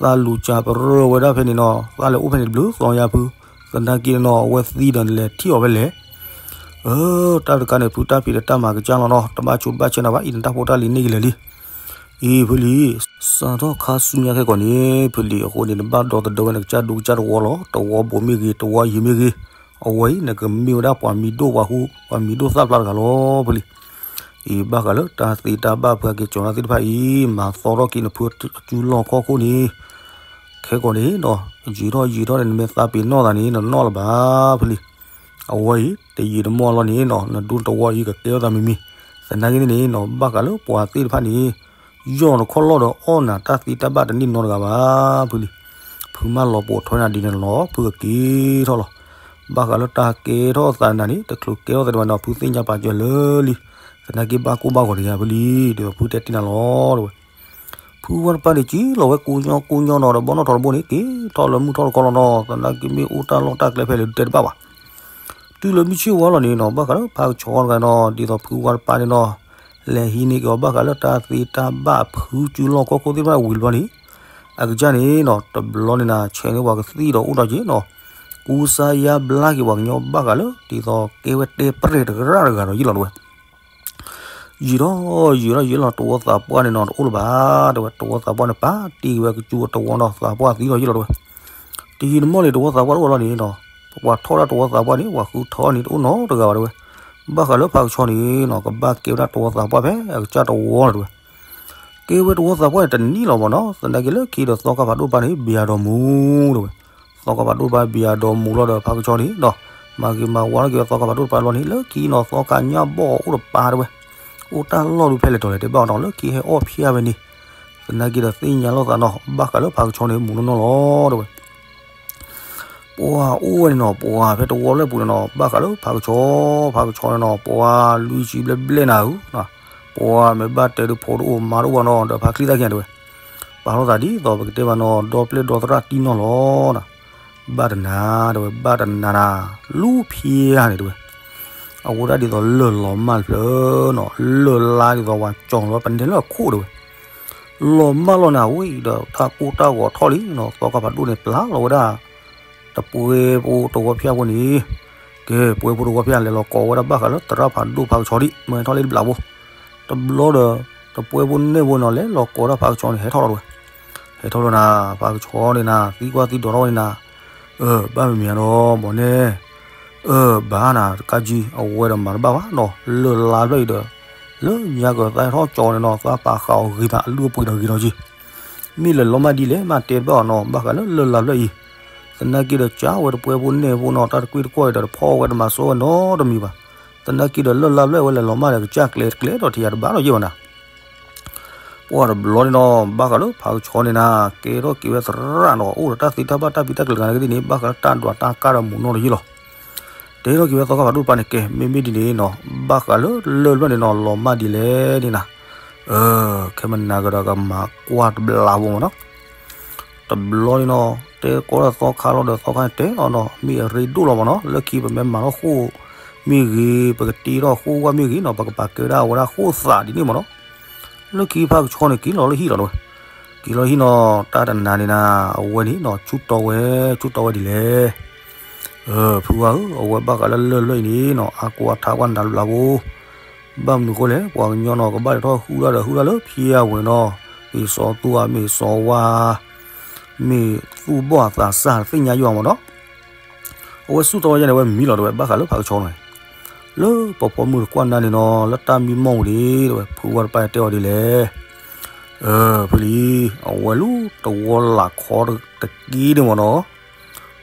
သးလူၤစၢ်ပရၢဝဲဒၣ်ဖဲန့ၣ်နီၤ သးလဲၤအိၣ်ဖဲန့ၣ်တဘျုးသီညါဖု သနာ်က့နီၤ အဝဲသံဒီးနလဲၤထံၣ်အီၤဖဲလဲၣ် အၢ တၢ်တခါန့ၣ် ဖုတၢ်ဖံးတၢ်မၤကစၢ်လီၤနီၤ တဘၣ်ဆိးတဘၣ်ဆဲးနၤဘၣ် အံၤနတၢ်ဖိတၢ်လံၤန့ၢ်က့ၤလၢာ်လံ အံၤဖုလံၤ စးထီၣ်ခါဆူညါခဲကိာ်န့ၣ် ဖုလံၤအဃိန့ၣ် နဘၣ်ဒီသဒၢဝဲနကစၢ်ဒူကစၢ်တဝီလီၤ တဝီဘိမ့ၢ်ဂ့ၤ တဝီယံၤမ့ၢ်ဂ့ၤ အဝဲအံၤ နကမ့ၢ်ဝဲဒၣ်ပှၤမံၤဒိၣ်ပှၤဟူ ပှၤမံၤဒိၣ်သၣ်ဖျါတဂၤလီၤ ဖုလံၤ အံၤဘၣ်ဃးလၢတၢ်သ့တၢ်ဘၣ်ဖုဟဲက့ၤကၠီၤနၤသ့ၣ်တဖၣ်အံၤ မၤသီထီၣ်က့ၤနဖုအစုလီၢ်ခီၣ်ခိၣ်န့ၣ် ခဲကိာ်န့ၣ်နီၤ ယံာ်ထီၣ်ယံာ်ထီၣ်န့ၣ် နမ့ၢ်သးပ့ၤနီၣ်သးန့ၣ် နနီၣ်လၢၤဘၣ် ဖုလံၤ အဝဲအံၤ တယံာ်တမီၢ်လီၤန့ၣ်နီၤ နဒူနတဝီအံၤကကဲထီၣ်သးမံၤမံၤ သနာ်က့န့ၣ်နီၤ ဘၣ်ဃးလၢပှၤသ့ၣ်တဖၣ်န့ၣ် ယီၢ်နခီၣ်လီၢ်ဒီးအီၣ်နၤတၢ်သ့တၢ်ဘၣ်တန့ၢ်နီတဂၤဘၣ် ဖုလံၤ ဖုမၢလီၤပိာ်ထွဲနၤဒ်န့ၣ်လီၤ ဖုကက့ၤထီၣ်လီၤ ဘၣ်ဃးလၢတၢ်ကဲထီၣ်သးနၤန့ၣ် တချုးကဲထီၣ်သးဒံးဘၣ်နီၤ ဖုသ့ၣ်ညါပာ်စၢၤလၢလံ သနာ်က့ဘၣ်ကိၢ်ဘၣ်ဂီၤတဂ့ၤ ဖုလံၤ ဒီးဖုတဲတ့ၢ်နၤလီၤ တဲဝဲ ဖုဝါတပၤန့ၣ် ကံလီၤဝဲကိးညီကိးညီနီၤ ဒီးဘီနီၣ်ထီၣ်တဘိန့ၣ် က့ၤထီၣ်လၢမုၢ်ထီၣ်တခီလီၤနီၤ သနာ်က့မ့ၢ်အိၣ်တၢ်လီၢ်တၢ်ကျဲဖဲလဲၣ်ဒုးတဲတဘၣ်ဘၣ်. တုၤလၢမုၢ်ဆ့ၣ်ဝါလီၤန့ၣ်နီၤ ဘၣ်ဃးလၢဖးကဆီတဂၤနီၤ ဒ်သိးဖုဝါတပၤန့ၣ်နီၤ လဲၤဟံးန့ၢ်က့ၤအီၤဘၣ်ဃးလၢတၢ်သ့တၢ်ဘၣ်ဖုကၠူလီၢ်ကီၢ်ခိၣ်သ့ၣ်တဖၣ်ဝံၤတဘျီန့ၣ် အကစၢ်န့ၣ်နီၤ တဘျီန့ၣ်နၤ ဆဲးန့ၢ်ပှၤကသံၣ်ဒီးအိၣ်ဒီးက့ၤနီၤ ကူစါယါဘျါက့ၤပှၤကညီဘၣ်ဃးလၢ ဒ်သိးကဲဝဲတဲပရဲၣ်တကရၢ်တဂၤဒီးယ့ၣ်လီၤတဲဝဲ ယံာ်ဒီးယံာ်ဒီးယံာ်လီၤ တဝီသးပှၢ်န့ၣ်နီၤ တအိၣ်လၢၤဘၣ် တဲဝဲ တဝီသးပှၢ်န့ၣ် ပာ်တ့ၢ်ဝဲကစူအတဝီနီၤ သးပှၢ်သံဒီးယ့ၣ်လီၤတဲဝဲ. တယံာ်တမီၢ်န့ၣ် တဝီသးပှၢ်တအိၣ်လီၤန့ၣ်နီၤ ပှၤထီၣ်ဒၣ်တဝီသးပှၢ်န့ၣ် ပှၤဃုထီၣ်န့ၣ်တအိၣ်နီတဂၤဘၣ်တဲဝဲ. ဘၣ်ဃးလၢဖးကဆီန့ၣ်နီၤ ကဘၣ်ကဲဝဲဒၣ်တဝီသးပှၢ်ဖဲအကစၢ်တဝီလီၤတဲဝဲ. ကဲဝဲတဝီသးပှၢ်န့ၣ်တနံၣ်လီၤမ့ၢ်နီၤ သနာ်က့လၢခံဒီးသီခါဖးဒိၣ်တပၤန့ၣ် ဘံယၤဒီးမူၤတဲဝဲ. သီခါဖးဒိၣ်တပၤဘံယၤဒီးမူၤလီၤဒီးဖးကဆီန့ၣ်ဒီး မၤဂ့ၤမၤဝါထီၣ်က့ၤဝဲသီခါဖးဒိၣ်တပၤလီၤန့ၣ် လၢခံနီၤ သီခါညၣ်ဘီၣ်အိၣ်တပၤတဲဝဲ. အိၣ်တၢ်လီၢ်ဒုးဖဲလဲၣ်တီၤလဲၣ်တဲဘၣ်အီၤနီၤ လၢခံဟဲအီၣ်ဖျါဝဲန့ၣ် သနာ်က့ဒီးသ့ၣ်ညါလိာ်သးနီၤ ဘၣ်ဃးလၢဖးကဆီန့ၣ် မူၤနီၢ်နီၢ်လီၤတဲဝဲ. ပှၤအိၣ်ဝဲန့ၣ်နီၤ ပှၤဖဲတဝီလၢပူၤန့ၣ်နီၤ ဘၣ်ဃးလၢဖးကဆီ ဖးကဆီန့ၣ်နီၤ ပှၤလွံၢ်ဆံဘျဲၣ်ဘျဲၣ်နၤဧၢ, ပှၤမ့ၢ်ဘၣ်တဲဒုးဖိတအိၣ်မါတအိၣ်ဘၣ်နီၤ ဒီးဖါချံသၣ်ခံတဲဝဲ, ပာ်လီၤသးဒ်သိးပကတဲဘၣ်နီၤ ဒီပျဲၢ်ဒီသရၣ်တံၢ်နီၢ်လီၤ. ဘၣ်တနၤတဲဝဲ ဘၣ်တနၤနၤ လူဖျါန့ၣ်တဲဝဲ, အဝဲဒၣ်ဒ်သိးလၢၢ်လီၤမၢ်တဖျၢၣ်နီၤ လၢၢ်လါဒ်သိးဝဲကၠီၤလီၤပနဲလၢအခိၣ်တဲဝဲ လီၤမၢ်လီၤနၤဝဲဒီး တၢ်ကိၢ်တၢ်ဂီၤထီၣ်လံနီၤ သီခါဖးဒိၣ်န့ၣ် ပျၢ်လီၤဝဲဒၣ် တပှဲၤဖိတဝီဖၠၣ်ဖိန့ၣ်, ကဲ ပှဲၤဖိတဝီဖၠၣ် လဲၤလီၤကိးဝဲဒၣ်ဘၣ်ဃးလၢသရၣ်ဖးဒိၣ်ဖးကဆီဒံး မ့ၢ်ဟဲထီၣ်လၢတဘျးဖိ, တဘျီဒီး တပှဲၤဖိနဲၣ်ဖိနီၤ လဲၤလီၤကိးဒၣ်ဖးကဆီန့ၣ် ဟဲထီၣ်လီၤတဲဝဲ, ဟဲထီၣ်လီၤနၤ ဖးကဆီန့ၣ်နၤ သံကွၢ်သံဒိးထီၣ်ဝဲန့ၣ်နၤ, အၢ ဘၣ်မ့မ့ၢ်ဧါဒီး ဘီန့ၣ် အၢ ဘၣ်နၤ တကးကံ အဝဲဒီးမၤတဘၣ်ဘၣ်နီၤ လၢၢ်လါဖျၢၣ်အံၤဒီး လၢညါကသးဟဲထီၣ်ကၠီၤန့ၣ်နီၤ သးပာ်ဃာ်အီၤဂ့ၤမး အလုၢ်အပှ့ၤဒီးဂ့ၤဒီးက့ၤ, မ့ၢ်လဲၤလီၤမၢ်ဒ်လဲၣ် မ့ၢ်တဲဘၣ်အီၤနီၤ ဘၣ်ဃးလၢလၢၢ်လါဖျၢၣ်အံၤ, သနာ်က့ဒီးကၢ်ဝဲတပှဲၤဖိနဲၣ်ဖိနီၤ တၢ်တကွ့ၢ်တကွီၢ်အံၤဒီး တဖီၣ်ဝဲတမၤစိဝဲနီတမံၤဘၣ်, သနာ်က့ဒီးလၢၢ်လါဖျၢၣ်ဝဲလဲၤလီၤမၢ်ဒီး ကစၢ်ကျဲၤတကျဲၤဒီးထံၣ်ယၤတဘၣ်ဒီးယဲၢ်ဘၣ်နၤ ပှၤတဘျီန့ၣ်နီၤ ဘၣ်ဃးလၢဖးကဆီန့ၣ်နၤ ကဲထီၣ်က့ၤဝဲသရၣ်နီၤ အိၣ်ဒီးတၢ်သ့တၢ်ဘၣ်တၢ်ဖံးတၢ်ကျၢၤတဂၤန့ၣ်ကသ့ၣ်န့ၣ် ဘၣ်ဃးလၢတၢ်ဒွးတၢ်ကၢ်ဒီးမူးနီၢ်တယုၢ်လီၤ. တဲထီၣ်က့ၤဝဲသီခါဖးဒိၣ်တပၤန့ၣ် ကဲ မ့မ့ၢ်ဒ်န့ၣ်နီၤ ဘၣ်ဃးလၢလၢၢ်ဖျၢၣ်န့ၣ်နီၤ လီၤမၢ်ဒ်လဲၣ်န့ၣ်နၤ, ခဲမနၤကဒီးကမၤကွၢ်တဘျးဖိမ့ၢ်နီၤ တဘျီန့ၣ်နီၤ တဲကိးဒီးသီခါလီၤဒီးသီခါန့ၣ်တဲအီၤနီၤ မ့ၢ်အရ့ဒိၣ်လီၤမ့ၢ်နီၤ လၢခံပမ့ၢ်မၤထီၣ်ဃိၣ်မ့ၢ်ဂ့ၤ ပကတ့ထီၣ်ဃိၣ်ဝၣ်မ့ၢ်ဂ့ၤနီၤ ပကပာ်ကဲဒၣ်ဝဲဒၣ်ဃိၣ်သးဒ်န့ၣ်မ့ၢ်နီၤ, လၢခံဖးကဆီန့ၣ် က့ၤလီၤလၢဟံၣ်လီၤတဲဝဲ, က့ၤလီၤဟံၣ်နီၤ တၢ်တနၤန့ၣ်နၤ အဝဲန့ၣ်နီၤ ဆူၣ်တီဝဲ ဆူၣ်တီဝဲဒ်လဲၣ် ဖုဝါဧၢ အဝဲဘၣ်ဃးလၢလၢၢ်ဖျၢၣ်အံၤန့ၣ်နီၤ အါကွၢ်ထါကွၢ်နၤတဘျးဖိ, ဘၣ်မနုၤဃိလဲၣ် ပှၤကညီနီၤ ကဘၣ်လဲၤထီၣ်ဃုဒၣ်ဒီးဃုဒၣ်လၢဖၠါဝဲနီၤ, မ့ၢ်စီၤသူဧါ မ့ၢ်စီၤဝါ မ့ၢ်သူၣ်ဘီၣ်အသးစၢ်သ့ၣ်ညါယွၤမ့ၢ်နီၤ, အဝဲဆူၣ်တီဝဲယဲန့ၣ် အဝဲမံလီၤတဲဝဲ ဘၣ်ဃးလၢဖးကဆီန့ၣ်, လၢပှၤပိာ်မုၣ်တကွၢ်နၤန့ၣ်နီၤ လၢတၢ်မံမီၢ်ဝဲဒၣ်တဲဝဲ ဖုဝါတပၤတဲအီၤဒ်လဲၣ် ဖုလံ, အဝဲလူၤတဝီလးခီတက့ၢ်န့ၣ်မ့ၢ်နီၤ,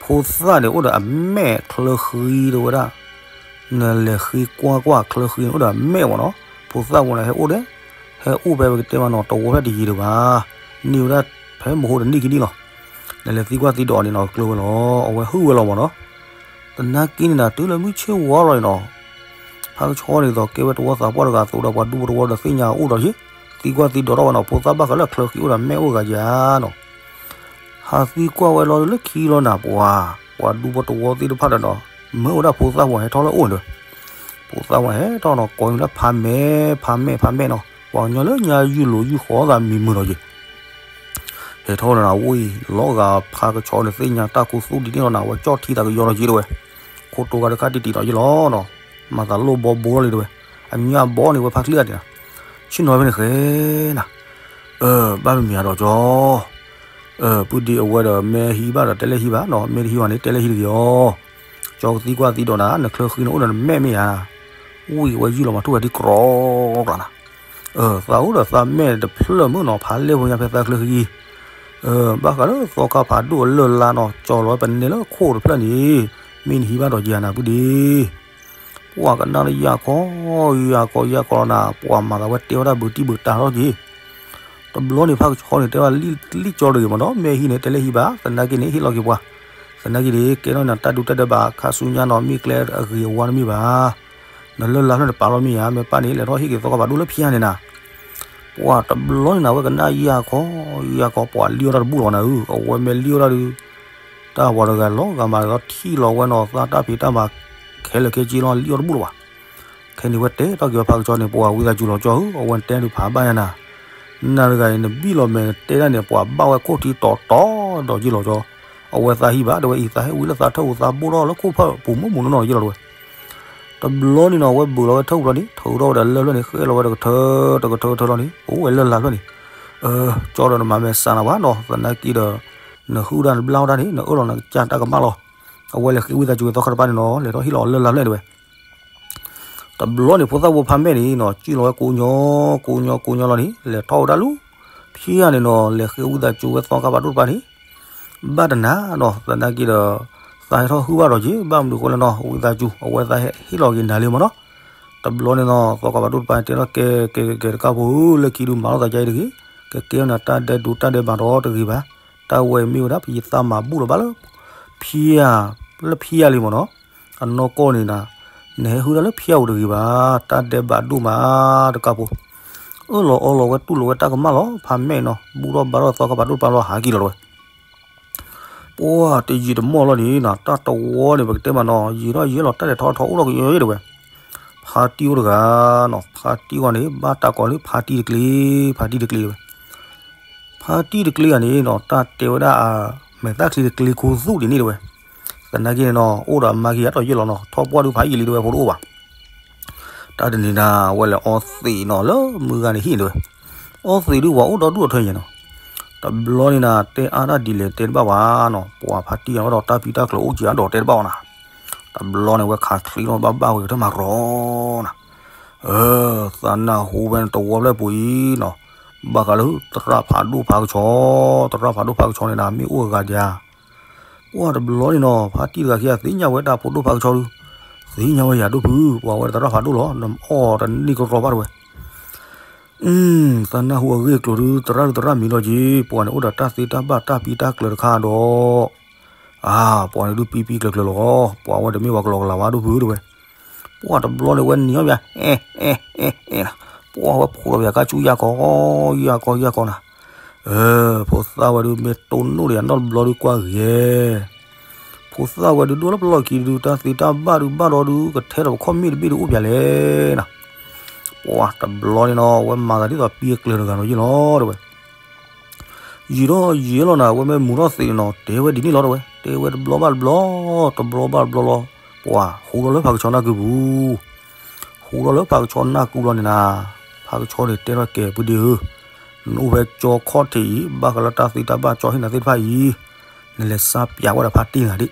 ဖိသၣ်န့ၣ်အိၣ်ဒီးအမဲာ်ချၢဃံတဲဝဲဒၣ်, နလဲၤဃ့ကွၢ်ကွၢ်ချၢဃံန့ၣ်အိၣ်ဒီးအမဲာ်မ့ၢ်နီၤ, ဖိသၣ်ဝဲန့ၣ်ဟဲအိၣ်ဒီး, ဟဲအိၣ်ဖဲပကတဲမ့ၢ်နီၤ တဝီဖျၢၣ်တယံၤဒံးဘၣ်, န့ၢ်ဝဲဒၣ်ဖဲမဟိတနံၣ်ခံနံၣ်လီၤ, နလဲၤသံကွၢ်သံဒိးအီၤန့ၣ်နီၤ ကျၢၤဝဲလီၤ အဝဲဟုၣ်ဝဲလီၤမ့ၢ်နီၤ, သနာ်က့န့ၣ်နၤ တုၤလၢမုၢ်ဆ့ၣ်ဝါလီၤန့ၣ်နီၤ ဖးကဆီန့ၣ်သိးကဲဝဲတဝီသးပှၢ်တဂၤအသိးဒီး ပှၤဒူဖိတဝီဒီးသ့ၣ်ညါအိၣ်ဒီးယ့ၣ်, သံကွၢ်သံဒိးထီၣ်ဝဲနီၤ ဖိသၣ်ဘၣ်ဃးလၢအချၢဃံအိၣ်ဒီးမဲာ်အိၣ်ဂၤယၤနီၤ, ဟးသံကွၢ်ဝဲလီၤလၢခံလီၤနၤ ပှၤ, ပှၤဒူဖိတဝီသ့ၣ်တဖၣ်ဒီးနီၤ, မၢဝဲဒၣ်ဖိသၣ်ဝဲဟဲထီၣ်လၢအအိၣ်န့ၣ်, ဖိသၣ်ဝဲဟဲထီၣ်နီၤ ကိးန့ၢ်လၢဖးမဲာ် ဖးမဲာ် ဖးမဲာ်နီၤ, ပှၤကညီလၢညါယုၢ်လိာ်ယုၢ်ဃီသးမံၤမုာ်ဒီးယ့ၣ် ဟဲထီၣ်လၢနၤဝံၤ လီၤဂာ်ဖးကဆီန့ၣ်သ့ၣ်ညါတၢ်ခူသူၣ်ဒ်န့ၣ်လီၤနၤ ဝဲကၠီၣ်ထံသးကယီလီၤယ့ၣ်တဲဝဲ, ခိၣ်တိၤဂၤတခါတံၢ်တံၢ်ဒီးယ့ၣ်လီၤနီၤ, မၤသးလိၣ်ဘီဘိလီၤလံတဲဝဲ, အညၣ်ဘီန့ၣ်ဝဲဖးချံဂၤန့ၣ်, ဆ့ၣ်နီၤဖဲန့ၣ်ဃဲနၤ, ဘၣ်မ့မ့ၢ်အဒီးကၠီ ပုၢ်ဒ့အဝဲဒီးမ့ၢ်ဟံးဘၣ်ဒီးတဲလဲၣ်ဟံးဘၣ်နီၤ မ့ၢ်တဟံးဘၣ်န့ၣ်တဲလဲၣ်ဟံးတဂ့ၤအီၤ, ကၠီကသံကွၢ်သံဒိးနၤ နချၢဃံန့ၣ်အိၣ်ဒီးနမဲာ်မ့ၢ်ဧါ, ဝံၤဝဲယုၢ်လီၤမၤထူၣ်ဝဲဒ်ကြီကြီနၤ သးအိၣ်ဒီးသးမဲာ်တဖျၢၣ်မုၢ်နီၤ ဖးလဲၢ်ဖိညါဖဲသးချၢဃံ, ဘၣ်ဃးလၢသီခါဖးဒိၣ်အလၢၢ်လါနီၤ ကၠီလီၤဝဲပနဲလၢခိၣ်တဖျၢၣ်န့ၣ်, မ့ၢ်နဟံးဘၣ်ဒီးက့ၤနၤပုၢ်ဒ့, ပှၤကနၣ်လၢယၤခီ, ယၤခီယၤခီလီၤနၤ ပှၤမၤသးဝဲတဲဝဲဒၣ်ဘုးတံၢ်ဘုးတၢ်ထီၣ်က့ၤ တဘျီန့ၣ်ဖးကဆီန့ၣ် တဲဝဲလံၣ်ကၠီတဂ့ၤမ့ၢ်နီၤ မ့ၢ်ဟံးန့ၣ် တဲလဲၣ်ဟံးဘၣ် သနာ်က့န့ၣ် ဟ့ၣ်လီၤက့ၤပှၤ, သနာ်က့န့ၣ် ကဲထီၣ်နၤတၢ်ဒူတၢ်ဒဲးဘး ခါဆူညါနီၤ မ့ၢ်ကျဲအဂ့ၤအဝါတမ့ၢ်ဘၣ်, နလၢၢ်လါဖျၢၣ်န့ၣ်ပာ်လီၤမ့ၢ်ဧါ မ့ၢ်ပၢ်န့ၣ် လဲၤထီၣ်ဟ့ၣ်က့ၤသီခါဖးဒိၣ်လၢဖၠါန့ၣ်နၤ, ပ ပှၤတဘျီန့ၣ်နၤ အဝဲကနၣ်ယၢ်ခီ, ယၢ်ခီ ပှၤလံၣ်အီၣ်တၢ်တဘူၣ်လီၤနၤဧၢ, အဝဲမ့ၢ်လံၣ်အီၣ်တၢ်ဒုး တၢ်ပှၤတဂၤလီၤဂာ်မးဒီးထံၣ်လီၤဝဲနီၤ သးတၢ်ဖံးတၢ်မၤ ခဲလၢာ်ခဲဆ့လီၤ လံၣ်အီၣ်တဘူၣ်လီၤဘၣ်. ခဲန့ၣ်ဝဲတဲထီၣ်က့ၤဝဲဖါကဆှီန့ၣ် ပှၤဝံသးစူၤလီၤကၠီဧၢ, အဝဲတဲဒုးဖးဘၣ်ယၤနၤ, နၤတဂၤအံၤ နဘံၣ်လီၤမဲာ်နတဲဒၣ်န့ၣ် ပှၤဘၣ်ဝဲခိၣ်ထံတီၤတီၤဒီးယ့ၢ်လီၤကၠီ, အဝဲသးဟံၣ်ဘၣ် တဲဝဲအံၤ သးဟဲဝံလၢသးထၢၣ်ပူၤ သးဘိၣ်ထီၣ်လၢခိၣ်ဖၢၣ်ပူၤမုၢ်မုၢ်နီၢ်နီၢ်ဒီးယ့ၢ်လီၤတဲဝဲ တဘျီန့ၣ်နီၤ အဝဲဘုးလီၤဝဲထၢၣ်ပူၤလီၤန့ၣ် ထုးထီၣ်ဝဲဒီးလၢၢ်ဖျၢၣ်န့ၣ် ဃဲလီၤဝဲတကထၢ တကထၢကထၢလီၤန့ၣ် အိၣ်ဝဲလၢၢ်ဖျၢၣ်န့ၣ်, ကၠီဒီးနမၤမဲာ်ဆှးနၤဘၣ်နီၤ သနာ်က့ဒီး နဟုၣ်တၢ်နဘျါအီၣ်တၢ်န့ၣ် နအၢၣ်လီၤနကစၢ်တၢ်ကမၣ်လီၤ. အဝဲလဲၤဃ့ဝံသးစူၤဝဲသီခါတပၤန့ၣ်နီၤ လဲၤထီၣ်ဟ့ၣ်လီၤအီၤလၢၢ်ဖျၢၣ်န့ၣ်ဝဲ တဘျီန့ၣ် ဖိသၣ်ဖိဖါမဲာ်န့ၣ်နီၤ စံၣ်လီၤဝဲကိးညီ ကိးညီ ကိးညီလီၤန့ၣ် လဲၤထီၣ်ဝဲဒၣ်လူၤ ဖံယၤန့ၣ်နီၤ လဲၤဃ့ဝံသးစူၤဝဲသီခါပၤဒိၣ်တပၤန့ၣ် ဘၣ်တနၤနီၤ သနာ်က့ဒီး သးဟဲထီၣ်ဟုၣ်ဘၣ်ဒီးက့ၤ ဘၣ်မနုၤဃိလဲၣ်နီၤ ဝံသးစူၤ အဝဲသးဟဲဟ့ၣ်လီၤက့ၤနၤလံမ့ၢ်နီၤ. တဘျီန့ၣ်နီၤ သီခါပၤဒိၣ်တပၤန့ၣ် တဲထီၣ်ကဲ ကဲ ကဲ ကဲ တကးဖိဧၢ လၢခံဒုးမၤလိာ်သးကအံၤတဂ့ၤ, ကဲကဲနၤ တၢ်ဒဲးဒိးတၢ်ဒဲးဘးဒီးတဂ့ၤဘၣ်. တၢ်ဝဲအံၤမ့ၢ်ဝဲဒၣ် ပယသးမၤဘူၣ်လီၤဘၣ်လၢ ဖံယၤ လၢဖံယၤလံမ့ၢ်နီၤ. အနီၢ်ကီၢ်န့ၣ်နၤ နဟဲဟုၣ်တၢ်လၢဖံယၤအိၣ်တဂ့ၤဘၣ်, တၢ်ဒဲးဘးဒိၣ်မး တကးဖိ အၢၣ်လီၤအီလီၤဝဲတူၢ်လိာ်ဝဲတၢ်ကမၣ်လီၤ ဖါမဲာ်နီၤ ဘူၣ်ထီၣ်ဘါထီၣ်သီခါပၤဒိၣ်တပၤလီၤ ဟးက့ၤလီၤတဝဲ ပှၢ်တယံာ်တမီၢ်လီၤန့ၣ်နီၤ တၢ်တဝီန့ၣ် ပကတဲမးနီၤ ယံာ်ထီၣ်ယံာ်လီၤ တၢ်လဲၤထီၣ်ထီအိၣ်ထီၣ်ကယီယဲတဝဲ ဖါတံၢ်အိၣ်တဂၤနီၤ ဖါတံၢ်ဂီၢ်န့ၣ် ဘၣ်တၢ်ကိးလၢဖါတံၢ်တကျ့ ဖါတံၢ်တကျ့တဝဲ ဖါတံၢ်တကျ့ဂၤန့ၣ်နီၤ တၢ်တဲဝဲဒၣ်အမဲာ်သၣ်ချံတကျ့ခိၣ်သူၣ်ဒ်န့ၣ်တဝဲ သနာ်က့န့ၣ်နီၤ အိၣ်ဒီးအမါခံဂၤဒီးယဲၢ်လီၤနီၤ ထီၣ်ပှၢ်ဒုးဖးယံာ်လံတဝဲဖိတအိၣ်ဘၣ် တၢ်တနံၤနၤ အဝဲလဲၤအီသံးနီၤ လၢမုၢ်ဂၤန့ၣ်ဟံၣ်န့ၣ်တဝဲ အီသံးဒုးပှၤအိၣ်ဒီဒူၣ်အထၢညါနီၤ တဘျီန့ၣ်နၤ တဲအါတၢ်ဒ်လဲၣ်တဲတဘၣ်ဝဲနီၤ ပှၤဖါတံၢ်အဝဲဒီးတၢ်ဖံးတၢ်ကျိၤအိၣ်က့ၤအါဒီးတဲတဘၣ်ဝဲနၤ တဘျီန့ၣ်ဝဲခးချံနီၤ ဘၣ်ဘၣ်ဝဲကတၢၢ်မၤရီၤနၤ သးနၢ်ဟူဝဲတဝီဖျၢၣ်ပူၤအံၤနီၤ ဘၣ်ဃးလၢသရၣ်ဖးဒိၣ်ဖးကဆှီ သရၣ်ဖးဒိၣ်ဖးကဆှီန့ၣ်နၤ မ့ၢ်အိၣ်အဂၤဒံးဧါ ပှၢ်တဘျီန့ၣ်နီၤ ဖါတံၢ်တဂၤခံဂၤသ့ၣ်ညါဝဲတၢ်ဖိဒိၣ်ဖးကဆှီဒုး သ့ၣ်ညါဝဲယၤဒိၣ်ဖု ပှၤဝဲသရၣ်ဖးဒိၣ်လီၤ နအီၣ်တန့ၢ်ကရီဘၣ်တဝဲ သးနၢ်ဟူအဂ့ၢ်အကျိၤဒုး သရၣ်ဒုးသရၣ်မံၤလီၤက့ၤ ပှၤန့ၣ်အိၣ်ဒီးတၢ်သ့တၢ်ဘၣ်တၢ်ပံတၢ်ကျၢၤတခါဒီး အါ ပှၤန့ၣ်ဒုးပံပံကျၢၤကျၢၤလီၤ ပှၤဝဲတမ့ၢ်ပှၤကလီကလီဘၣ်ဒိၣ်ဖုတဝဲ ပှၢ်တဘျီန့ၣ်ဝဲနံၤအီၣ်ဘၣ် အဲ အဲ အဲ အဲ ပှၢ်ဝဲဖိးဒီးပယၤကါဆူယၤကီး ယၤကီး ယၤကီးနၤ ဖိသၣ်ဝဲဒုးမ့ၢ်တိၢ်နီၣ်ဒီးယၤနီတဘျီဒုးကွၢ်ဂ့ၤ ဖိသၣ်ဝဲဒုးဒိၣ်လၢပလီၢ်ခံဒုး တၢ်သ့တၢ်ဘၣ်ဒုးဘၣ်ဒီးဒုး ကထဲဒီးပခီၣ်မ့ၣ်တဘ့ၣ်ဒုးအိၣ်ပၠးလဲၣ်နၤ ပှၢ်တဘျီန့ၣ်နီၤ အဝဲမၤသးဒ်သိးပံအကျၢၤတဂၤနီၤယ့ၢ်လီၤတဲဝဲ ယံာ်ထီၣ်ယံာ်လီၤနၤ အဝဲမ့ၢ်မူထီၣ်သံးန့ၣ်နီၤ တဲဝဲဒ်န့ၣ်လီၤတဲဝဲ တဲဝဲတဘျီဘၣ်တဘျီ တဘျီဘၣ်တဘျီလီၤ ပှၢ်ဟူးထီၣ်လၢဖးကဆှီနၢ်ကုပူၤ ဟူးထီၣ်လၢဖးကဆှီနၢ်ကုလီၤန့ၣ်နၤ ဖးကဆှီန့ၣ်တဲထီၣ်ကဲပုၢ်ဒ့ဧၢ နအိၣ်ဖဲကၠီခီၣ်ထံးအံၤ ဘၣ်ဃးလၢတၢ်သ့တၢ်ဘၣ်ကၠီဟ့ၣ်နၤသ့ၣ်တဖၣ်အံၤ နလဲၤစါပၠးဝဲဒၣ်ဖါတံၢ်နၤဒၣ်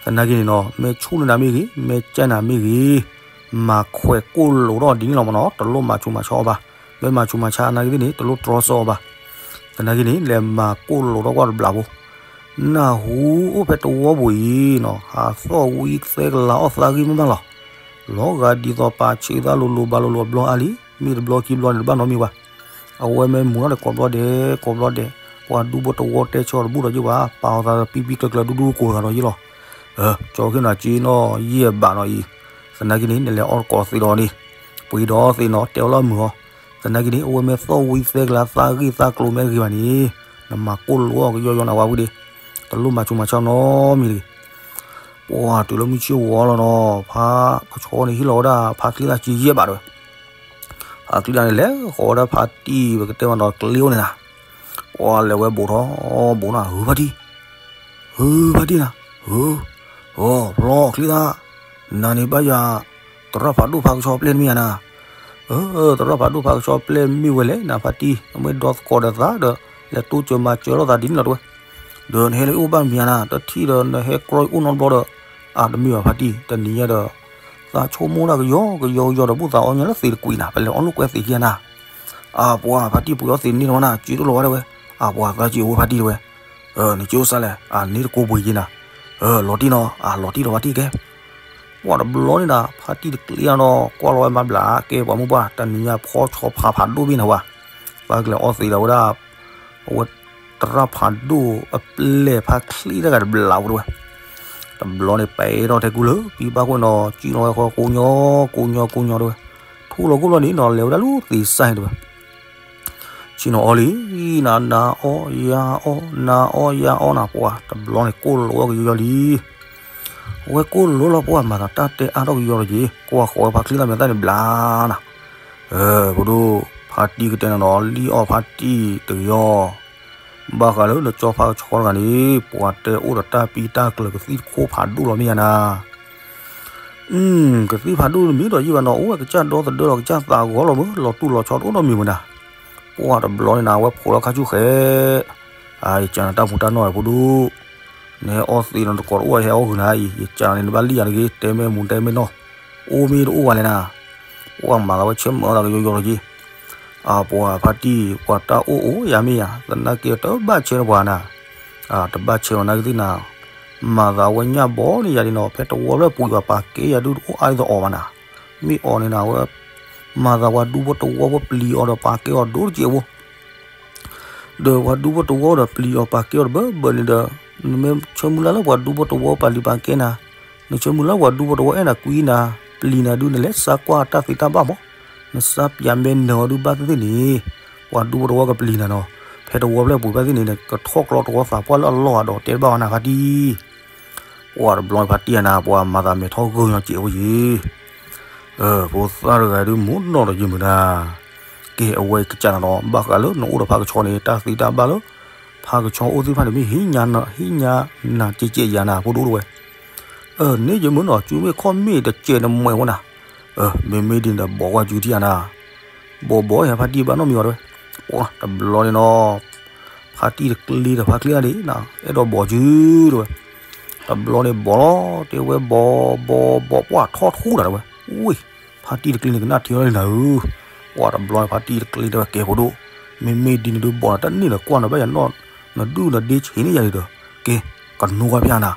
သနာ်က့န့ၣ်နီၤ မ့ၢ်ဆူၣ်န့ၢ်နၤမ့ၢ်ဂ့ၤ မ့ၢ်ကဲနၤမ့ၢ်ဂ့ၤ မၤခွဲးကိၣ်လိာ်ထီၣ်ဒ်န့ၣ်လီၤမ့ၢ်နီၤ တလိၣ်မၤဆူးမၤဆါအီၤဘၣ် မ့ၢ်မၤဆူးမၤဆါနာ်က့သ့ၣ်န့ၣ် တလိၣ်တြီဆၢအီၤဘၣ် သနာ်က့န့ၣ် လဲၤမၤကိၣ်လိာ်ထီၣ်ကွၢ်တဘျးဖိ နၢ်ဟူအိၣ်ဖဲတဝီပူၤအံၤနီၤ ဟးသီၣ်ဝံသဲကလၤအီၣ်သးဂံၢ်မးမးလီၤ လီၤဂာ်ဒ်သိးပာ်ဆံးသးလိၤလိၤဘၣ်လိၤလိၤအဘျီအါလံ မ့ၢ်တဘျီခံဘျီန့ၣ် တဘၣ်နီတမံၤဘၣ် အဝဲမ့ၢ်မူထီၣ်ဒီးကိးဘျီဒဲး ကိးဘျီဒဲး ပှၤဒူဖိတဝီတဲဆၢအီၤတဘူၣ်ဒီးယ့ၢ်ဘၣ် ပာ်အီၤသးပံပံကျၢၤကျၢၤဒူဒူကိးတဂၤဒီးယ့ၢ်လီၤ ကၠီက့ၤနၤက့ၤနီၢ်ယဲၢ်ဘးနီၤအံၤ သနာ်က့န့ၣ် နလဲၤအီၣ်ကိးသ့ဒီးန့ၣ် ပှ့ၤဒီးသ့နီၤ တဲအီၤလၢအမုာ်အီၤ သနာ်က့န့ၣ် အဝဲမ့ၢ်သီၣ်ဝံသဲကလၤသးဂံၢ်သးကျိၤမ့ၢ်တဂ့ၤဘၣ်န့ၣ် နမၤကိၣ်လိာ်အီၤကယီယီနၤဝဲဝံၤဒ့ တလိၣ်မၤဆူးမၤဆါနီတမံၤတဂ့ၤ ပှၢ်တုၤလၢမုၢ်ဆ့ၣ်ဝီလီၤနီၤ ဖးကဆှီန့ၣ်ဟ့ၣ်လီၤဝဲဒၣ်ဖးချံသၣ်က့ၤယဲၢ်ဘးတဲဝဲ ဖးချံသၣ်န့ၣ် လဲၤဃီၤဝဲဒၣ်ဖးတံၢ် ပကတဲမးဒီးကျ့အိၣ်န့ၣ်နၤ ပှၢ်လဲၤဝဲဘူးထီၣ်ဘူးနၤ ဟုဖးတံၢ် ဟုဖးတံၢ်နၤ ဟု အိ ဖျီချံသၣ် နၤန့ၣ်ဘၣ်ယၤ သရၣ်ဖးဒိၣ်ဖးကဆှီပျဲၢ်တမ့ၢ်ဧါနၤ အၢ သရၣ်ဖးဒိၣ်ဖးကဆှီပျဲၢ်မ့ၢ်ဝဲလဲၣ် နၤဖးတံၢ် နမ့ၢ်ဒီသကိးဒီးသးဒီး လဲၤတိစၢၤမၤစၢၤလိာ်သးဒ်န့ၣ်လီၤတဲဝဲ ဒီးနဟဲလၢယအိၣ်ဘၣ်မ့ၢ်ဧါနၤ တထံၣ်ဒီးနဟဲကြီယအိၣ်နီတဘျီဒီး အါတမ့ၢ်ဘၣ်ဖးတံၢ် တနံၤညါဒီး သးဆိကမိၣ်ဒၣ်ကယီကယီကယီဒီး ဘူၣ်သးအီညီလၢသံးတကွံာ်နၤ ပလဲၤအီၣ်လိာ်ကွဲသံးခံဂၤနၤ အါပှၤဖးတံၢ်ပှ့ၤအီၣ်သံးန့ၢ်လီၤနၤ ကၠ့တအိၣ်လီၤဝဲတဲဝဲ အါပှၤသးကၠ့အိၣ်ဖးတံၢ်တဲဝဲ နကၠ့အိၣ်စၢ်လဲၣ် အန့ၣ်တကိးပှ့ၤက့ၤနၤ လီၤတံၢ်နီၤ အလီၤတံၢ်လီၤဖးတံၢ်ကဲ ပှၢ်တဘျီန့ၣ်နၤ ဖးတံၢ်တကျ့အနီၤ ကွၢ်လီၤဝဲမၤဘျးကဲပှၤမိၢ်ပှၢ် တနံၤညါဖီဆီဖးဖးဒိၣ်ဘ့ၣ်နၤဝဲ သးကလဲၤအီၣ်သံးဒီးဝဲဒၣ် အဝဲသရၣ်ဖးဒိၣ်အပျဲၢ်ဖးချံတဂၤတဘျးဝဲတဲဝဲ တဘျီန့ၣ် ပဲာ်ထီၣ်ထဲကူလၢ ပံဘၣ်ကွၢ်နီၤ ကံၣ်နီၤဝဲဃီကိးညီ ကိးညီ ကိးညီတဲဝဲ ထူၣ်လီၤကိၣ်လီၤန့ၣ်နီၤ လဲၤဝဲဒၣ်လၢသံးစၢ်န့ၣ်တဲဝဲ ဆ့ၣ်နီၤအီၤလံ, နၤနၤအီယၤအီ, နၤအီယၤအီနၤ ပှၤတဘျီန့ၣ် ကိၣ်လိအီၣ်ကယီယီလံ. အဝဲကိၣ်လိလီၤပှၤမၤသးတၢ်တဲအါထီၣ်ကယီယီလီၤက့ၤ, ကွၢ်ဃီဝဲဖါချံသၣ်မဲာ်သၣ်န့ၣ်ဘျါနၤ. ဖိဒိၣ်, ဖါတံၢ်ကတဲနၤနီၤ, လံၣ်အီၣ်ဖါတံၢ်တယီ, ဘၣ်ဃးလၢနကၠီဖါကဆှီတဂၤန့ၣ် ပှၤတဲအိၣ်ဒီးတၢ်ပံတၢ်ကျၢၤ ကသံၣ်တခိၣ်ဖးဒိၣ်လီၤမ့ၢ်ယၤနၤ. ကသံၣ်ဖးဒိၣ်တမ့ၢ်ဒီးယံာ်ဘၣ်နီၤ, အိၣ်ဝဲကစၢ်ဒီသဒၢလီၤ ကစၢ်သးဂီၤလီၤမး, လီၤတူၢ်လီၤဆီတအိၣ်နီတမံၤမးနၤ. ပှၤတဘျီန့ၣ်နၤ အဝဲဖိးလီၤခါဆူၣ်ဃဲ, ယကးနၤတၢ်မူၤတၢ်နီၢ်ဖိဒိၣ်, နဟဲအီသံးနီၤ တကိးတအိၣ် ဟဲအီၣ်ဂုာ်နၤအံၤ, ယကးနၤန့ၣ် နဘၣ်လံၣ်ယၤတဂ့ၤ, တဲမ့ၢ်မူၤတဲမ့ၢ်နီၢ်, အိၣ်မ့ၢ်တအိၣ်ဘၣ်လဲၣ်နၤ. ပှၤမၤသးဝဲဆၢမုၢ်အီၣ်သးကယီယီလီၤက့ၤ ပှၤဖါတံၢ် ပှၤတၢ်အိၣ်အိၣ်ယၤမ့ၢ်ယၤ သနာ်က့တဘၣ်ဆဲးနပှၤနၤ, တဘၣ်ဆဲးနၤကသ့ၣ်နၤ, မၤသးဝဲညၣ်ဘီန့ၣ်ယၤဒ်နီၤ ဖဲတဝီဖျၢၣ်ပူၤယွၤပာ်ကဲယၤဒုးတအိၣ်အါဒ်သိးအီၤဘၣ်နၤ, မ့ၢ်အီၤန့ၣ်နၤဝဲ, မၤသးပှၤဒူဖိတဝီဖိပျံၤအီၤဒီးပာ်ကဲအီၤဒိၣ်တက့ၢ်အဝဲ, ဒီးပှၤဒူဖိတဝီဒီးပျံၤအီၤပာ်ကဲအီၤတဘၢဘၢန့ၣ်ဒီး, နမ့ၢ်ဆၢမုၢ်လၢ်လၢပှၤဒူဖိတဝီပာ်လံၤပာ်ကဲနၤ, နဆၢမုၢ်လၢပှၤဒူဖိတဝီအဲၣ်နၤကွံနၤ, ပျံၤနၤဒုးနလဲၤစါကွၢ်တၢ်သ့တၢ်ဘၣ်မး, နစါပၠးမဲာ်နၢၤအီၤဒုးဘၣ်သ့ၣ်သ့ၣ်န့ၣ်, ပှၤဒူဖိတဝီကပျံၤနၤနီၤ, ဖဲတဝီဖျၢၣ်ပူၤဘၣ်သ့ၣ်န့ၣ် ကထီၣ်ကျီတဝီသးပှၢ်လၢအလီၢ်အဒီးတဲတဘၣ်ဝဲနၤဖါတံၢ် ပှၤတဘျီဖါတံၢ်အနၤ ပှၤမၤသးမဲာ်ထီၣ်ဂၢၢ်ညီကဲးဝဲယ့ၤ, ဖိသၣ်တဂၤဒုးမူနီၢ်ဒီးယမုာ်နၤ, ကဲအဝဲကစၢ်နၤနီၤ ဘၣ်ဃးလၢနအိၣ်ဒီးဖါကဆှီန့ၣ် တၢ်သ့တၢ်ဘၣ်လၢ ဖါကဆှီအိၣ်သ့ၣ်တဖၣ်န့ၣ် မ့ၢ်ဟ့ၣ်ညါနၤကဲးကဲးယၤနၤ ဖိဒိၣ်တဝဲ, န့ၣ်ယမုာ်နီၤ စုမ့ၢ်ခီၣ်မ့ၢ်တစဲးနမဲာ်ဝဲနၤ, မ့မ့ၢ်ဒ်န့ၣ်ဒီးဘီးကွၢ်စုထံၣ်ယၤနၤ, ဘီးဘီးယၤဖါတံၢ်ဘၣ်နီတမံၤဝဲတဝဲ, ပှၤတဘျီန့ၣ်နီၤ ဖါတံၢ်တကျ့ဒီးဖါချံသၣ်န့ၣ် အဲၣ်ဒိးဘီးစုတဝဲ, တဘျီန့ၣ်ဘီးလီၤ တဲဝဲဘီးဘီးဘီး ပှၤထီၣ်ထူတၢ်တဝဲ, ဝ့ၢ် ဖါတံၢ်တကျ့န့ၣ်ကနၣ်ထံလီၤလံနၤဧၢ, ပှၤတဘျီန့ၣ်ဖါတံၢ်တကျ့တဲဝဲကဲးဖိဒိၣ်, မ့မ့ၢ်ဒ်န့ၣ်ဒုးဘီးနၤတန့ၢ်ဒီးကွၢ်နၤဘၣ်ယၤနီၢ်, နဒုၣ်နဒ့ဆံးန့ၢ်ယၤန့ၣ်ဒီး, ကဲ ကနိကွၢ်ဖဲနၤ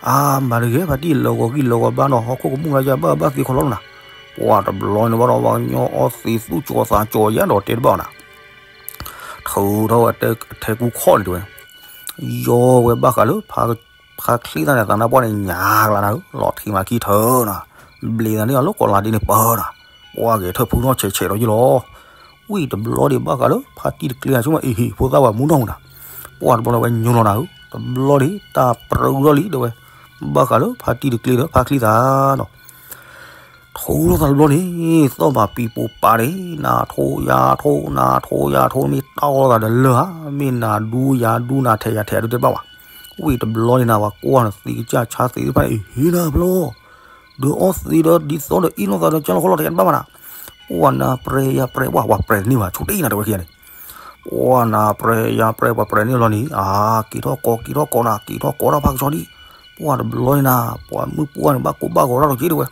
အါမၤတဂ့ၤ ဖါတံၢ်လီၤဂီၤဂံၢ်လီၤဂီၤဘါနီၤ ဟီၣ်ခိၣ်ကမူၣ်လၢယၤဘၣ်ဘၣ်သ့ခီလီၤနၤ, ပှၤတဘျီန့ၣ်ဘၣ်ဒီး ပှၤကညီအီသံးသူၣ်ကၠီသးကၠီယၤဒီးတဲတဘၣ်နၤ, ထုးထီၣ်ဝဲထဲကူခီၣ်န့ၣ်တဲဝဲ, ယီဝဲဘၣ်ဃးလၢ ဖါချံသၣ်န့ၣ် သးနါပှၢ်န့ၣ် ညါကလါနၤဧၢ လီၤထံမၤခံထၢနၤ, ဘျံးသးန့ၢ်အီၤလၢကီးလၤဒ့န့ၣ်ပၢနၤ, ပှၤဂဲၤထၢၣ်ဖုထီၣ်ဆဲးဆဲးဒီးယလီၤ, ဝံၤတဘျီဒံးဘၣ်ဃးလၢ ဖါတံၢ်တကျ့နၤ ဆိကမိၣ်အံၤဟံၣ်ဖိသၣ်ဝဲမူနီၢ်မူနၤ, ပှၤတဘျီန့ၣ်ဝဲညိလီၤနၤဧၢ, တဘျီဒံး တၢ်ပြၢထီၣ်လံတဲဝဲ, ဘၣ်ဃးလၢဖါတံၢ်တကျ့ဒီးဖါချံသၣ်နီၤ ထိလိာ်သးတဘျီန့ၣ် သီၣ်ဘၣ်ပံၤပိာ်ပၤန့ၣ် နၤထိယၤထိ နၤထိယၤထိ မ့ၢ်တီလိာ်သးဒီးလၢဧါ, မ့ၢ်နၤဒူယၤဒူ နၤထဲးယၤထဲးဒုးတဲတဘၣ်ဘၣ်, ဝံၤတဘျီန့ၣ်နၤ ပှၤကွၢ်နၤသံကစၢ်ဆါသံသ့ၣ်တဖၣ်န့ၣ် အံၤဟ့နၤဖျီ, ဒီးအီသံးဒီးဒ်သိးဒီးအ့ၣ်လိာ်သးဒီးကၢ်လီၤဃီလီၤထဲးတဘၣ်ဘၣ်နၤ, ပှၤနၤပြဲယၤပြဲ ပှၤပှၤပြဲတန့ၢ်ဘၣ် ဆိတ့ၢ်နၤတဲဝဲခံဂၤန့ၣ် ပှၤနၤပြဲယၤပြဲ ပှၤပြဲန့ၢ်လီၤန့ၣ် အါ က့ၤထီၣ်ကိး က့ၤထီၣ်ကိးနၤ က့ၤထီၣ်ကိးတၢ်ဖါကဆှီဒံး, ပှၤတဘျီန့ၣ်နၤ ပှၤမုၣ်ပှၢ်န့ၣ် ဘၣ်ကိၢ်ဘၣ်ဂီၤတၢ်လီၤက့ၤတဲဝဲ,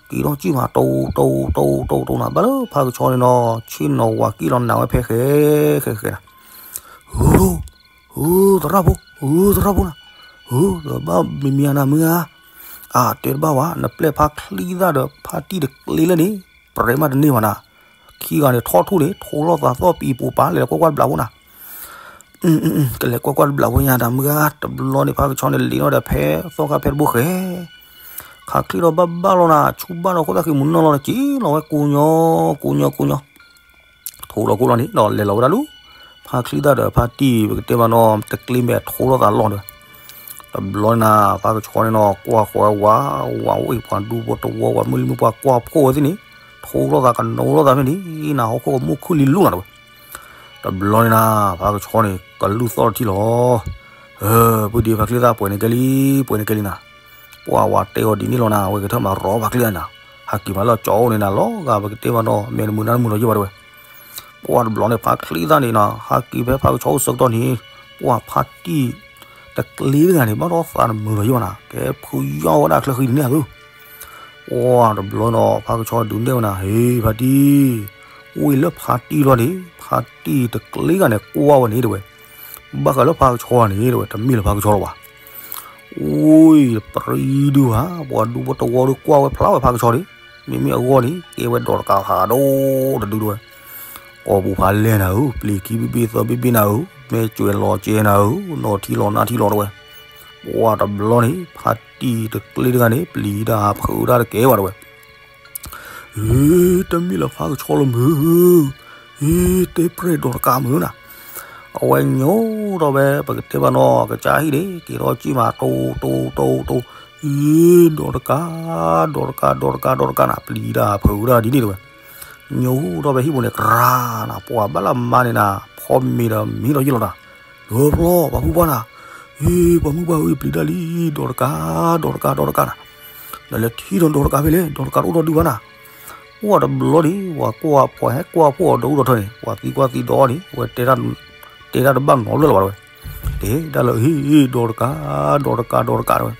က့ၤထီၣ်ကံၣ်မး တိတိတိတိတိနၤ ဘၣ်လၢဖါကဆှီန့ၣ်နီၤ ဆ့ၣ်နီၤဝၤကံၣ်လီၤနၤဝဲဖဲဃဲ ဃဲဃဲနၤ, ဧၢ ဧၢ သရၣ်ဖိ ဧၢ သရၣ်ဖိနၤ, ဧၢ ဘၣ်မံၤမံၤဧါနၤမုၢ်ဧါ, အါ တဲတဘၣ်ဝဲ နပျဲၢ်ဖါချံသၣ်ဒီးဖါတံၢ်တကျ့လၢန့ၣ် ပြဲမးတန့ၢ်ဘၣ်နၤ, ခံဂၤန့ၣ်ထီၣ်ထူၣ်န့ၣ် ထိလိာ်သးသီၣ်ပံၤပိာ်ပၤ လဲၤကွၢ်ကွၢ်တဘျီဖိနၤ ကလဲၤကွၢ်ကွၢ်တဘျီဖိညါတၢ်မုၢ်ဂၤ တဘျီန့ၣ်ဖါကဆှီန့ၣ်လံၤနီၣ်ဒီးဖဲသီၣ်ခါဖဲတဘိဃဲ, ခးချံဒီးဘၣ်ဘၣ်လီၤနၤ ဆူၣ်ဘၣ်ဒီးခိၣ်သၣ်ဃံမုၢ်နီၢ်လီၤဒီးက့ၤလီၤဝဲကိညိ ကိညိ ကိညိ, ထိလိာ်ခိၣ်လီၤန့ၣ် ဒီးလဲၤလီၤဝဲဒၣ်လၢ ဖါချံသၣ်ဒီးဖါတံၢ် ပကတဲမးနီၤ တကျ့မဲာ်ထိလိာ်သးလီၢ်ဒီး တဘျီန့ၣ်နၤ ဖါကဆှီန့ၣ်နီၤ ကွၢ်ဃီဝဲဝး ဝးအိၣ်အံၤ ပှၤဒူဖိတဝီ ပှၤမုၢ်လံမုၢ်ပှၢ်ကွၢ်ဖှိၣ်ဝဲသ့ၣ်န့ၣ် ထိလိာ်သးကနိလိာ်သးဖဲန့ၣ် နၤဟီၣ်ခိၣ်ကမူၣ်ခုၣ်လံလူနၤတဝဲ တဘျီန့ၣ်နၤ ဖါကဆှီန့ၣ် ကလုၢ်သီၣ်တထံၣ်လီၤ. ပုၢ်ဒ့ဖါချံသၣ်ပှဲၤန့ၢ်ကဲလံ ပှဲၤန့ၢ်ကဲလံနၤ, ပှၤဝၤတဲအီၤဒ်န့ၣ်လီၤနၤ အဝဲကထၢၣ်မၤရီဖါချံသၣ်နၤ, ဟးက့ၤမးလၢကၠီအိၣ်န့ၣ်နၤ လီၤဂာ်ပကတဲမးနီၤ မဲာ်တမုာ်နါတမုာ်လီၤယိဘၣ်တဝဲ ပှၤတဘျီန့ၣ် ဖါချံသၣ်န့ၣ်နၤ ဟးက့ၤဖဲဖါကဆှီအိၣ်ဆၢကတီၢ်န့ၣ် ပှၤဖါတံၢ် တကျ့တဂၤန့ၣ် ဘၣ်ဒီးသးတမုာ်လီၤယိဘၣ်နၤ ကဲဖုယီၢ်ဝဲဒၣ်ချၢဃံန့ၣ်အသု ပှၤတဘျီနီၤ ဖါကဆှီဒုးနဲၣ်ဝဲနၤ ဟ့ ဖါတံၢ်, ဝံၤလၢဖါတံၢ်လီၤန့ၣ် ဖါတံၢ်တကျ့ဂၤန့ၣ် ကွၢ်ဝဲန့ၣ်တဝဲ, ဘၣ်ဃးလၢဖါကဆှီန့ၣ်တဝဲ တမ့ၢ်လၢဖါကဆှီလီၤဘၣ်. အိၣ် ပြံဒုးဧါ, ပှၤဒူဖိတဝီဒုးကွၢ်ဝဲဖျါဝဲဖါကဆှီန့ၣ်, မ့မ့ၢ်အဂီၢ်န့ၣ် ကဲဝဲဒိးတကးဖးဒိၣ်တဒုတဝဲ, ကိာ်ပူၤဖးလဲၢ်နၤဧၢ, ပျံၤခံဘ့ၣ်ဘ့ၣ်သၢဘ့ၣ်ဘ့ၣ်နၤဧၢ, မဲာ်ကွဲးလီၤကဲနၤဧၢ, နီၢ်ထံလီၤနါထံလီၤတဝဲ, ပှၤတဘျီန့ၣ် ဖါတံၢ်တကျ့တဂၤန့ၣ် ပျံၤတၢ်ဖုးတၢ်တကဲဘၣ်တဝဲ ဧ့ တမ့ၢ်လၢဖါကဆှီလီၤမုၢ်, ဟ့ တဲပြဲၢ်ဒီးတကးမုၢ်နၤ, အဝဲညိထီၣ်ဝဲ ပကတဲဘၣ်နီၤ ကစၢ်ဟံၣ်န့ၣ် က့ၤထီၣ်ကံၣ်မး တိတိတိတိ, ဟ့ ဒီးတကး, ဒီးတကး ဒီးတကး ဒီးတကးနၤ ပျံၤတၢ်ဖုးတၢ်ဒ်န့ၣ်တဝဲ, ညိထီၣ်ဝဲဟံၣ်ပူၤန့ၣ် ကရၤနၤ ပှၤဘၣ်လၢမါန့ၣ်နၤ ဖီမ့ၤဒီးမ့ၤဒီးယ့ၢ်လီၤနၤ, ဒီးဖျီ ပှၤမုၢ်ပှၢ်နၤ, ဟ့ ပှၤမုၢ်ပှၢ်ဧၢ ပျံၤတၢ်လံ ဒီးတကး ဒီးတကး ဒီးတကးနၤ, ဒီးလဲၤထံၣ်ဒီးဒီးတကးဖဲလဲၣ် ဒီးတကးတအိၣ်ဒီးဒုးဘၣ်နၤ, အိၣ်ဒီးတဘျီန့ၣ် ပှၤကွၢ်ပှၤဟဲကွၢ် ဖှိၣ်အီၤဒီးအူဒီးထၢန့ၣ် ပှၤသံကွၢ်သံဒီးန့ၣ် ဝဲတဲတၢ်တဘၣ်နီတဘျီလၢၤဘၣ်တဝဲ, တဲဒၣ်လၢဟ့ ဒီးတကး ဒီးတကး ဒီးတကးတဝဲ,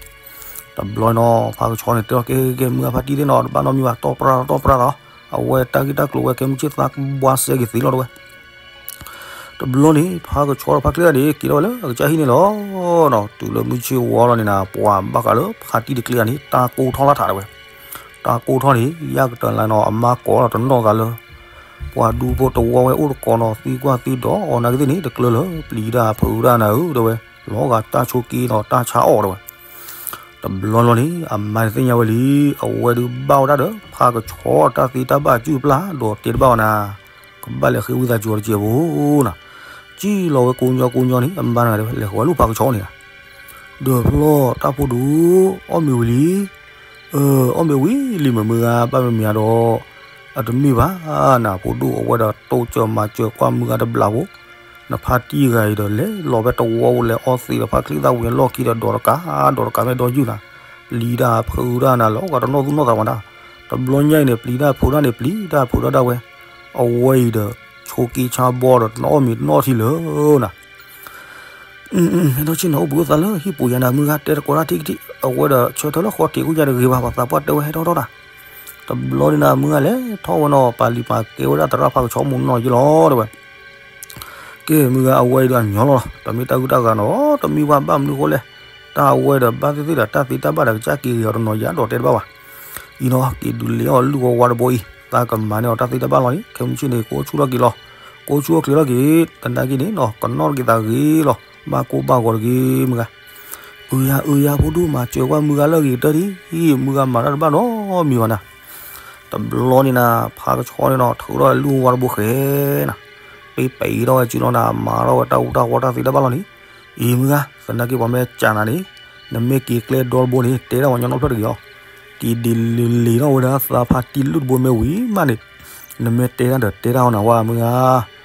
တဘျီနီၤ ဖါကဆှီန့ၣ်တဲလီၤ ကဲကဲကဲ မုၢ်ဂၤဖါတံၢ်သ့ၣ်နီၤ တဘၣ်နီတမံၤဘၣ် တီၢ်ပြၢ်လီၤ တီၢ်ပြၢ်လီၤ, အဝဲတၢ်ဂ့ၢ်တၢ်ကျိၤဝဲ ခဲမုၢ်ဆ့ၣ်သးဘှါစဲက့ၤသ့လီၤတဝဲ တဘျီန့ၣ် ဖါကဆှီဒီးဖါချ့ဂၤန့ၣ် က့ၤထီၣ်ဝဲလၢအကစၢ်ဟံၣ်န့ၣ်လီၤ. တုၤလၢမုၢ်ဆ့ၣ်ဝါလီၤန့ၣ်နၤ ပှၤဘၣ်ဃးလၢဖါတံၢ်တကျ့ဂၤန့ၣ် တၢ်ကိၢ်ထီၣ်လၢထးတဝဲ, တၢ်ကိၢ်ထီၣ်န့ၣ် ယၢ်ကတၢၢ်လၢနီၤ အမါကိးလီၤတနီၣ်သးလၢ ပှၤဒူဖိတဝီဝဲအိၣ်တကိးနီၤ သံကွၢ်သံဒီးအီၤနာ်က့သ့ၣ်န့ၣ် တကျၢၤလၢပျံၤတၢ်ဖုးတၢ်နၤဧၢ တဲဝဲ, လီၤဂာ်တၢ်ဆိးက့နီၤ တၢ်ဆါအီၣ်တဝဲ တဘျီလီၤန့ၣ် အမါန့ၣ်သ့ၣ်ညါဝဲလံ, အဝဲဒုးဘၣ်ဝဲဒၣ်ဒီး ဖါကဆှီတၢ်သ့တၢ်ဘၣ်အစုၣ်အပျၢ် ဒီးတဲတဘၣ်ဝဲနၤ, ကဘၣ်လဲၤဃ့ဝံသးစူၤအီၤတစဲးဖိနၤ, စံၣ်လီၤဝဲကိးညီကိးညီန့ၣ် အမါတဂၤတဲဝဲ လဲၤဃီၤဝဲလၢဖါကဆှီန့ၣ်နၤ, ဒီးဖျီၣ်တၢ်ဖိဒိၣ် အီၣ်မ့ၤဝံၤလံ အီၣ်မ့ၤဝံၤလံမ့ၢ်မုၢ်ဂၤ ဘၣ်မ့ၢ်မ့ၢ်ဧါဒီး အတမ့ၢ်ဘၣ်နၤ ဖိဒိၣ်အဝဲဒီးတိစၢၤမၤစၢၤကွၢ်မုၢ်ဂၤတဘျီဖိ, နဖါတံၢ်ဂၤအံၤဒီး လဲၤလီၤဖဲတဝီဖိလဲၤအီသံးဒီးဖါချ့သၣ်ဝံၤအလီၢ်ခံဒီးဒီးတကး ဒီးတကးမ့ၢ်ဒီယုၢ်နၤ, ပျံၤတၢ်ဖုးတၢ်နၤ လီၤဂာ်တနီၣ်သူၣ်နီၣ်သးဝဲဒၣ်, တဘျီညါအံၤန့ၣ် ပျံၤတၢ်ဖုးတၢ်န့ၣ် ပျံၤတၢ်ဖုးတၢ်ဒၣ်ဝဲ, အဝဲအံၤဒီး ဆိးက့ဆါဘီဒီးတနီၣ်အီၣ်မ့ၤတနီၣ်ထံလၢနၤ ဟဲထီၣ်ဆ့ၣ်နီၤအိၣ်ဘှံးအိၣ်သါလၢဟံၣ်ပူၤယါနၤ မုၢ်ဂၤတဲတကိးတၢ်ထံၣ်ကထံၣ် အဝဲဒီးဆၢထၢၣ်လၢဃီတ့ၢ်ကွံာ်ယါတဂ့ၤဘၣ် ပှၤသးပှၢ်တဲဝဲဟဲထီၣ်ထီၣ်တၢ်, တဘျီန့ၣ်နၤ မုၢ်ဂၤလဲၤထီၣ်ဝဲနီၤ ပာ်လံၤပာ်ကဲဝဲဒၣ်သရၣ်ဖါကဆှီမုၢ်နီၢ်ယ့ၢ်လီၤတဲဝဲ ကဲမုၢ်ဂၤအဝဲအံၤဒီးအညီလီၤ တမ့ၢ်တၢ်ဂုၢ်တၢ်ဂၤနီၤ တမ့ၢ်ဘၣ်ဘၣ်မနုၤဃိလဲၣ်, တၢ်အဝဲဒီးဘၣ်သ့ၣ်သ့ၣ်ဒီးတၢ်သ့တၢ်ဘၣ်ဒီးကစၢ်က့ၤဂ့ၤအီၤတနီၤယါဒီးတဲတဘၣ်ဘၣ် အံၤနီၤ က့ၤဒုးလဲၤအီၣ်လုၢ်ဝါဝါတဘိအံၤ သးကမၤန့ၢ်အီၤတၢ်သ့တၢ်ဘၣ်လီၤန့ၣ် ခဲမုၢ်ဆ့ၣ်န့ၣ် ကအိၣ်ဆူၣ်ထီၣ်က့ၤလီၤ, ကအိၣ်ဆူၣ်အိၣ်ချ့ထီၣ်က့ၤ တနာ်က့န့ၣ်နီၤ ကနီၣ်တက့ၤသးဂ့ၤလီၤ ဘၣ်ကိၢ်ဘၣ်ဂီၤတဂ့ၤမုၢ်ဂၤ အၢယၤအၢယၤဖိဒိၣ်မၤစၢၤကွၢ်မုၢ်ဂၤလၢအဂ့ၤကတၢၢ်ဒံး မုၢ်ဂၤမၤတၢ်တဘၣ်နီတမံၤဘၣ်နၤ, တဘျီန့ၣ်နၤ ဖါကဆှီန့ၣ်နီၤ ထုးထီၣ်လုၢ်ဝါတဘိဃဲနၤ, ပ့ပံးထီၣ်ဝဲစုလီၤနၤ မၤထီၣ်ဝဲတၢ်အူတၢ်ဂီၤတၢ်သ့တၢ်ဘၣ်လီၤန့ၣ်, အံၤမုၢ်ဂၤ သနာ်က့ပှၤမ့ၢ်ကၢ်နၤန့ၣ်, နမ့ၢ်က့ၤကျဲဒီတဘိန့ၣ် တဲဒၣ်ပှၤညီနီၢ်ဖျၢၣ်တဂ့ၤအီၤ, က့ၤဒ်လံၤလံၤထီၣ်ဝဲဒၣ်သးဖါတံၢ်လုၢ်တဘိမ့ၢ်ဝံၤမးန့ၣ်, နမ့ၢ်တဲတၢ်ဒီးတဲတၢ်အီၤနၤဝဲမုၢ်ဂၤ,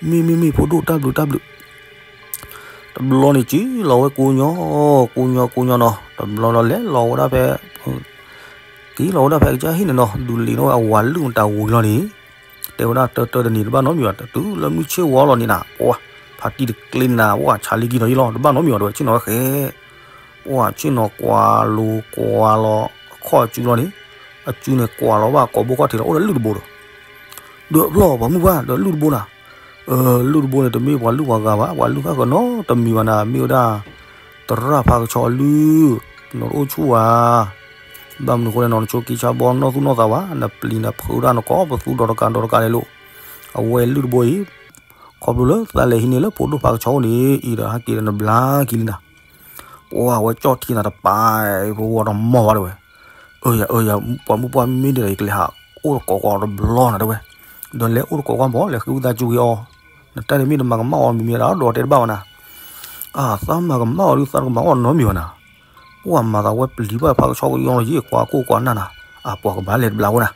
မ့ၢ်မ့ၢ်မ့ၢ်ဖိဒိၣ်တၢ်ဘျုးတၢ်ဘျုး တဘျီန့ၣ် က့ၤလီၤဝဲကိးညီ, ကိးညီကိးညီနီၤ, တဘျီလီၤလဲၤလီၤဝဲဒၣ်ဖဲ, က့ၤလီၤဝဲဒၣ်ဖဲကစၢ်ဟံၣ်န့ၣ်နီၤ, ဒုးလံၤထီၣ်ဝဲအဝၤလုၢ်မတၤဝံၤလီၤန့ၣ်, တဲဝဲဒၣ်တၢတၢတနံၤတဘၣ်နီတမံၤဘၣ်, တုၤလၢမုၢ်ဆ့ၣ်ဝါလီၤန့ၣ်နၤ, ပှၤဖါတံၢ်တကျ့န့ၣ်နၤ, ပှၤဆါလံကံနီၤယ့ၢ်လီၤ, တဘၣ်နီတမံၤဘၣ် တဲဝဲဆ့ၣ်နီၤဝဲဃဲ, ပှၤဆ့ၣ်နီၤကွၢ်လိၤကွၢ်လီၤ, အခီၣ်အစုလီၤန့ၣ်, အစုန့ၣ်ကွၢ်လီၤဘၣ်ကိးဘိခီၣ်ထံးလီၤ, အိၣ်ဒီးလုၢ်တဘိဒီး ဒီးဖျီၣ်ပှၤမုၢ်ပှၢ်ဒီးလုၢ်တဘိနၤ, လုၢ်တဘိန့ၣ် တမ့ၢ်ပှၤလုၢ်ပှၤဂၤဘၣ်, ပှၤလုၢ်ဃၣ်ဃၢၤနီတမံၤဘၣ်နၤ, မ့ၢ်ဝဲဒၣ် သရၣ်ဖါကဆှီအလုၢ်, နတအိၣ်ဆူၣ်ဧါ, ဘၣ်မနုၤအဃိလဲၣ်နီၤ, နဆိးက့ဆါဘီနီၢ်သူၣ်နီၢ်သးဝဲ, နပျံၤနဖုးဒၣ်နကိးပသူဒီးတကးဒီးတကးလဲၤလိာ်, အဝဲလုၢ်တဘိအံၤ, ခီဖျိလၢသးလဲၤဟံးန့ၢ်လၢဖိဒိၣ်ဖါကဆှီအိၣ်န့ၣ် အံၤဒီးဟဲက့ၤဒီးနဘျါက့ၤလံနၤ ပှၤဝဲကၠီၣ်ထံနၤတပၤ, ဖိဝီတမီၢ်ဘၣ်တဲဝဲ, အၢယၤအၢယၤ, ပှၤမုၢ်ပှၢ်မ့ၢ်ဒ်ဒီး ယကလဲၤဟးအိၣ်တကိးကွၢ်တဘျီနၤတဲဝဲ, ဒီးလဲၤအိၣ်တကိးကွၢ်မီၢ် လဲၤဃ့ဝံသးစူၤက့ၤအီၤ, နတၢ်တမ့ၢ်တမၤကမၣ်အီၤမံၤမံၤဒီး ဒီးတဲတဘၣ်ဝဲနၤ, အၢ သးမၤကမၣ်အီၤဒုး သးတကမၤအီၣ်နီတမံၤဘၣ်နၤ, ပှၤမၤသးဝဲပျံၤဘၣ်ဖါကဆှီကယီလီၤယံၤ ကွၢ်ကိၢ်ကွၢ်နၢ်နၤ, အၢ ပှၤကဘၣ်လဲၤတဘျါဝဲနၤ,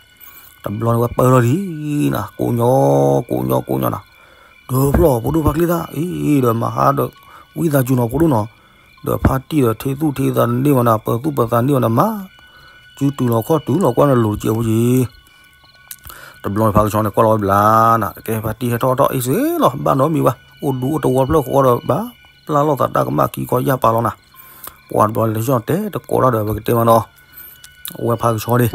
တဘျီန့ၣ်ဝဲပၢၢ်ထီၣ်လံနၤ, ကိးညီ, ကိးညီကိးညီနၤ, ဒီးဖျီၣ်ဖိဒိၣ်ဖါချ့သၣ်, အံၤဒီးမၤဟါဒီး ဝံသးစူၤနီၤဖိဒိၣ်နီၤ, ဒီးဖါတံၢ်ဒီးထံသူၣ်ထံသးတန့ၢ်ဘၣ်နၤ, ပၢၤသူၣ်ပၢၤသးန့ၢ်ဘၣ်နၤမး, စုတုၤလီၤခီၣ်တုၤလီၤကွၢ်နလိၤတစဲးဖိယံၤ, တဘျီန့ၣ်ဖါကဆှီန့ၣ်ကွၢ်လီၤဝဲဘျါနၤ, ကဲဖါတံၢ်ဟဲထီၣ်ထီၣ်အ့ၣ်စ့လီၤ, ဘၣ်နီတမံၤဘၣ်, အိၣ်ဒူအိၣ်တဝီဖျၢၣ်ဃီဒီးဘၣ်, ပျၢ်လိာ်သးတၢ်ကမၣ်ခံခီယၢ်ပာ်လီၤနၤ, ပှၤတဘျီန့ၣ်လၢဆီၣ်တဲတကိးတၢ်ဒီး ပကတဲမးနီၤ ဝဲဖါကဆှီန့ၣ်,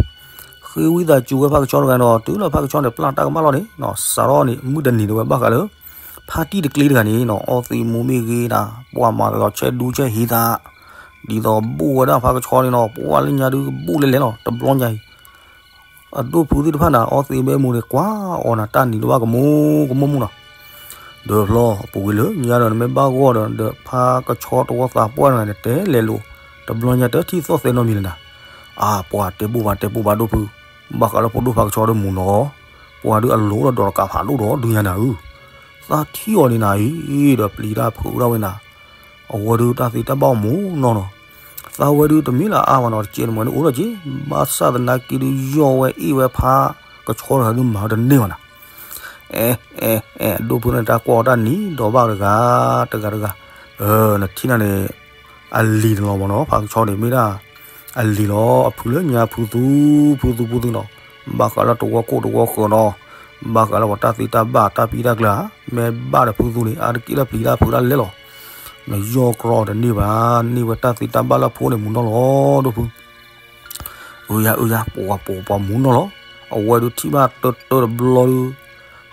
ဃ့ဝံသးစူၤဝဲဖါကဆှီတဂၤနီၤ, တုၤလၢဖါကဆှီန့ၣ် ပျၢ်တၢ်ကမၣ်လီၤန့ၣ်, စးထီၣ်န့ၣ် မုၢ်တနံၤတဝဲဘၣ်ဃးလၢ ဖါတံၢ်တကျ့တဂၤန့ၣ်နီၤ, အီသံးမူမ့ၢ်ဂ့ၤနၤ, ပှၤမၤလီၤဆဲးဒူဆဲးဟံးသး, ဒ်သိးဘူးဝဲဒၣ်ဖါကဆှီန့ၣ်နီၤ, ပှၤလၢညါဒုးဘူးလဲလဲလီၤ, တဘျီညါအံၤ အဒိၣ်ဖုသ့ၣ်တဖၣ်နၤ အီသံးဘဲမူန့ၣ် ကွၢ်အီၤနၤ တၢ်နံၤတဘၣ်ကမူကမူမူနီၤ, ဒီးဖျီၣ် ပူၤကွံာ်လၢညါဒီး နမ့ၢ်ဘၣ်ဂီၢ်ဒီး ဒီးဖါကဆှီတဝီသးပှၢ်တဂၤန့ၣ် တဲလဲၤလိာ်, တဘျီညါတထံၣ်သီၣ်သဲနီတမံၤလၢၤနၤ, အါ ပှၤတဲဘူၣ်ဘၣ်တဲဘူၣ်ဘၣ်ဒိၣ်ဖု, ဘၣ်ဃးလၢဖိဒိၣ်ဖါကဆှီဒီးမူနီၤ, ပှၤဒုးအလိၤဒီးဒီးတကးဖးဒိၣ်ဒီးဒုးညါနၤဧၢ, သးထံၣ်အီၤန့ၣ်နၤအံၤ ဒီးပျံၤတၢ်ဖုးဒၣ်ဝဲနၤ, အဝဲဒုးတၢ်သ့တၢ်ဘၣ်အိၣ်မူနီၢ်နီၢ်, သးဝဲဒုးတမ့ၢ်လၢအါဘၣ်နီၤ တကဲးတမှဲၤဒုးအိၣ်ဒီးက့, ဘၣ်ဆၣ်သနာ်က့ဒုးယီၢ်ဝဲအ့ၣ်ဝဲဖးကဆှီတဂၤဒုးမၤဝဲတန့ၢ်ဘၣ်နၤ အဲ အဲ အဲ အဒိၣ်ဖုန့ၣ် တၢ်ကွၢ်အီၤတၢ်နံၤဒီးဘၣ်တဂၤ တဂၤတဂၤ, နထံၣ်နၤန့ၣ် အလံၤတလီၤမးနီၤ ဖးကဆှီန့ၣ် မ့ၢ်ဒၣ်အလံၤလီၤ အဖုလၢညါဖုသူ ဖုသူဖုသူနီၤ, ဘၣ်ဃးလၢတဝီခိၣ်တဝီဃၢၤနီၤ, ဘၣ်ဃးလၢပှၤတၢ်သ့တၢ်ဘၣ်တၢ်ပံတၢ်ကျၢၤဧါ, မ့ၢ်ဘၣ်ဒီးဖုသူန့ၣ် အါတက့ၢ်လၢပျံၤတၢ်ဖုးတၢ်လဲၣ်လီၤ, နယီၢ်ကြီတန့ၢ်ဘၣ်, န့ၢ်ဝဲတၢ်သ့တၢ်ဘၣ်လၢအဖိန့ၣ်မူနီၢ်လီၤ ဒိၣ်ဖု အၢယၤအၢယၤ ပှၤပိာ်ပှၤမူနီၢ်လီၤ, အဝဲဒုးထံၣ်ဘၣ်တၢတၢတဘျီဒုး,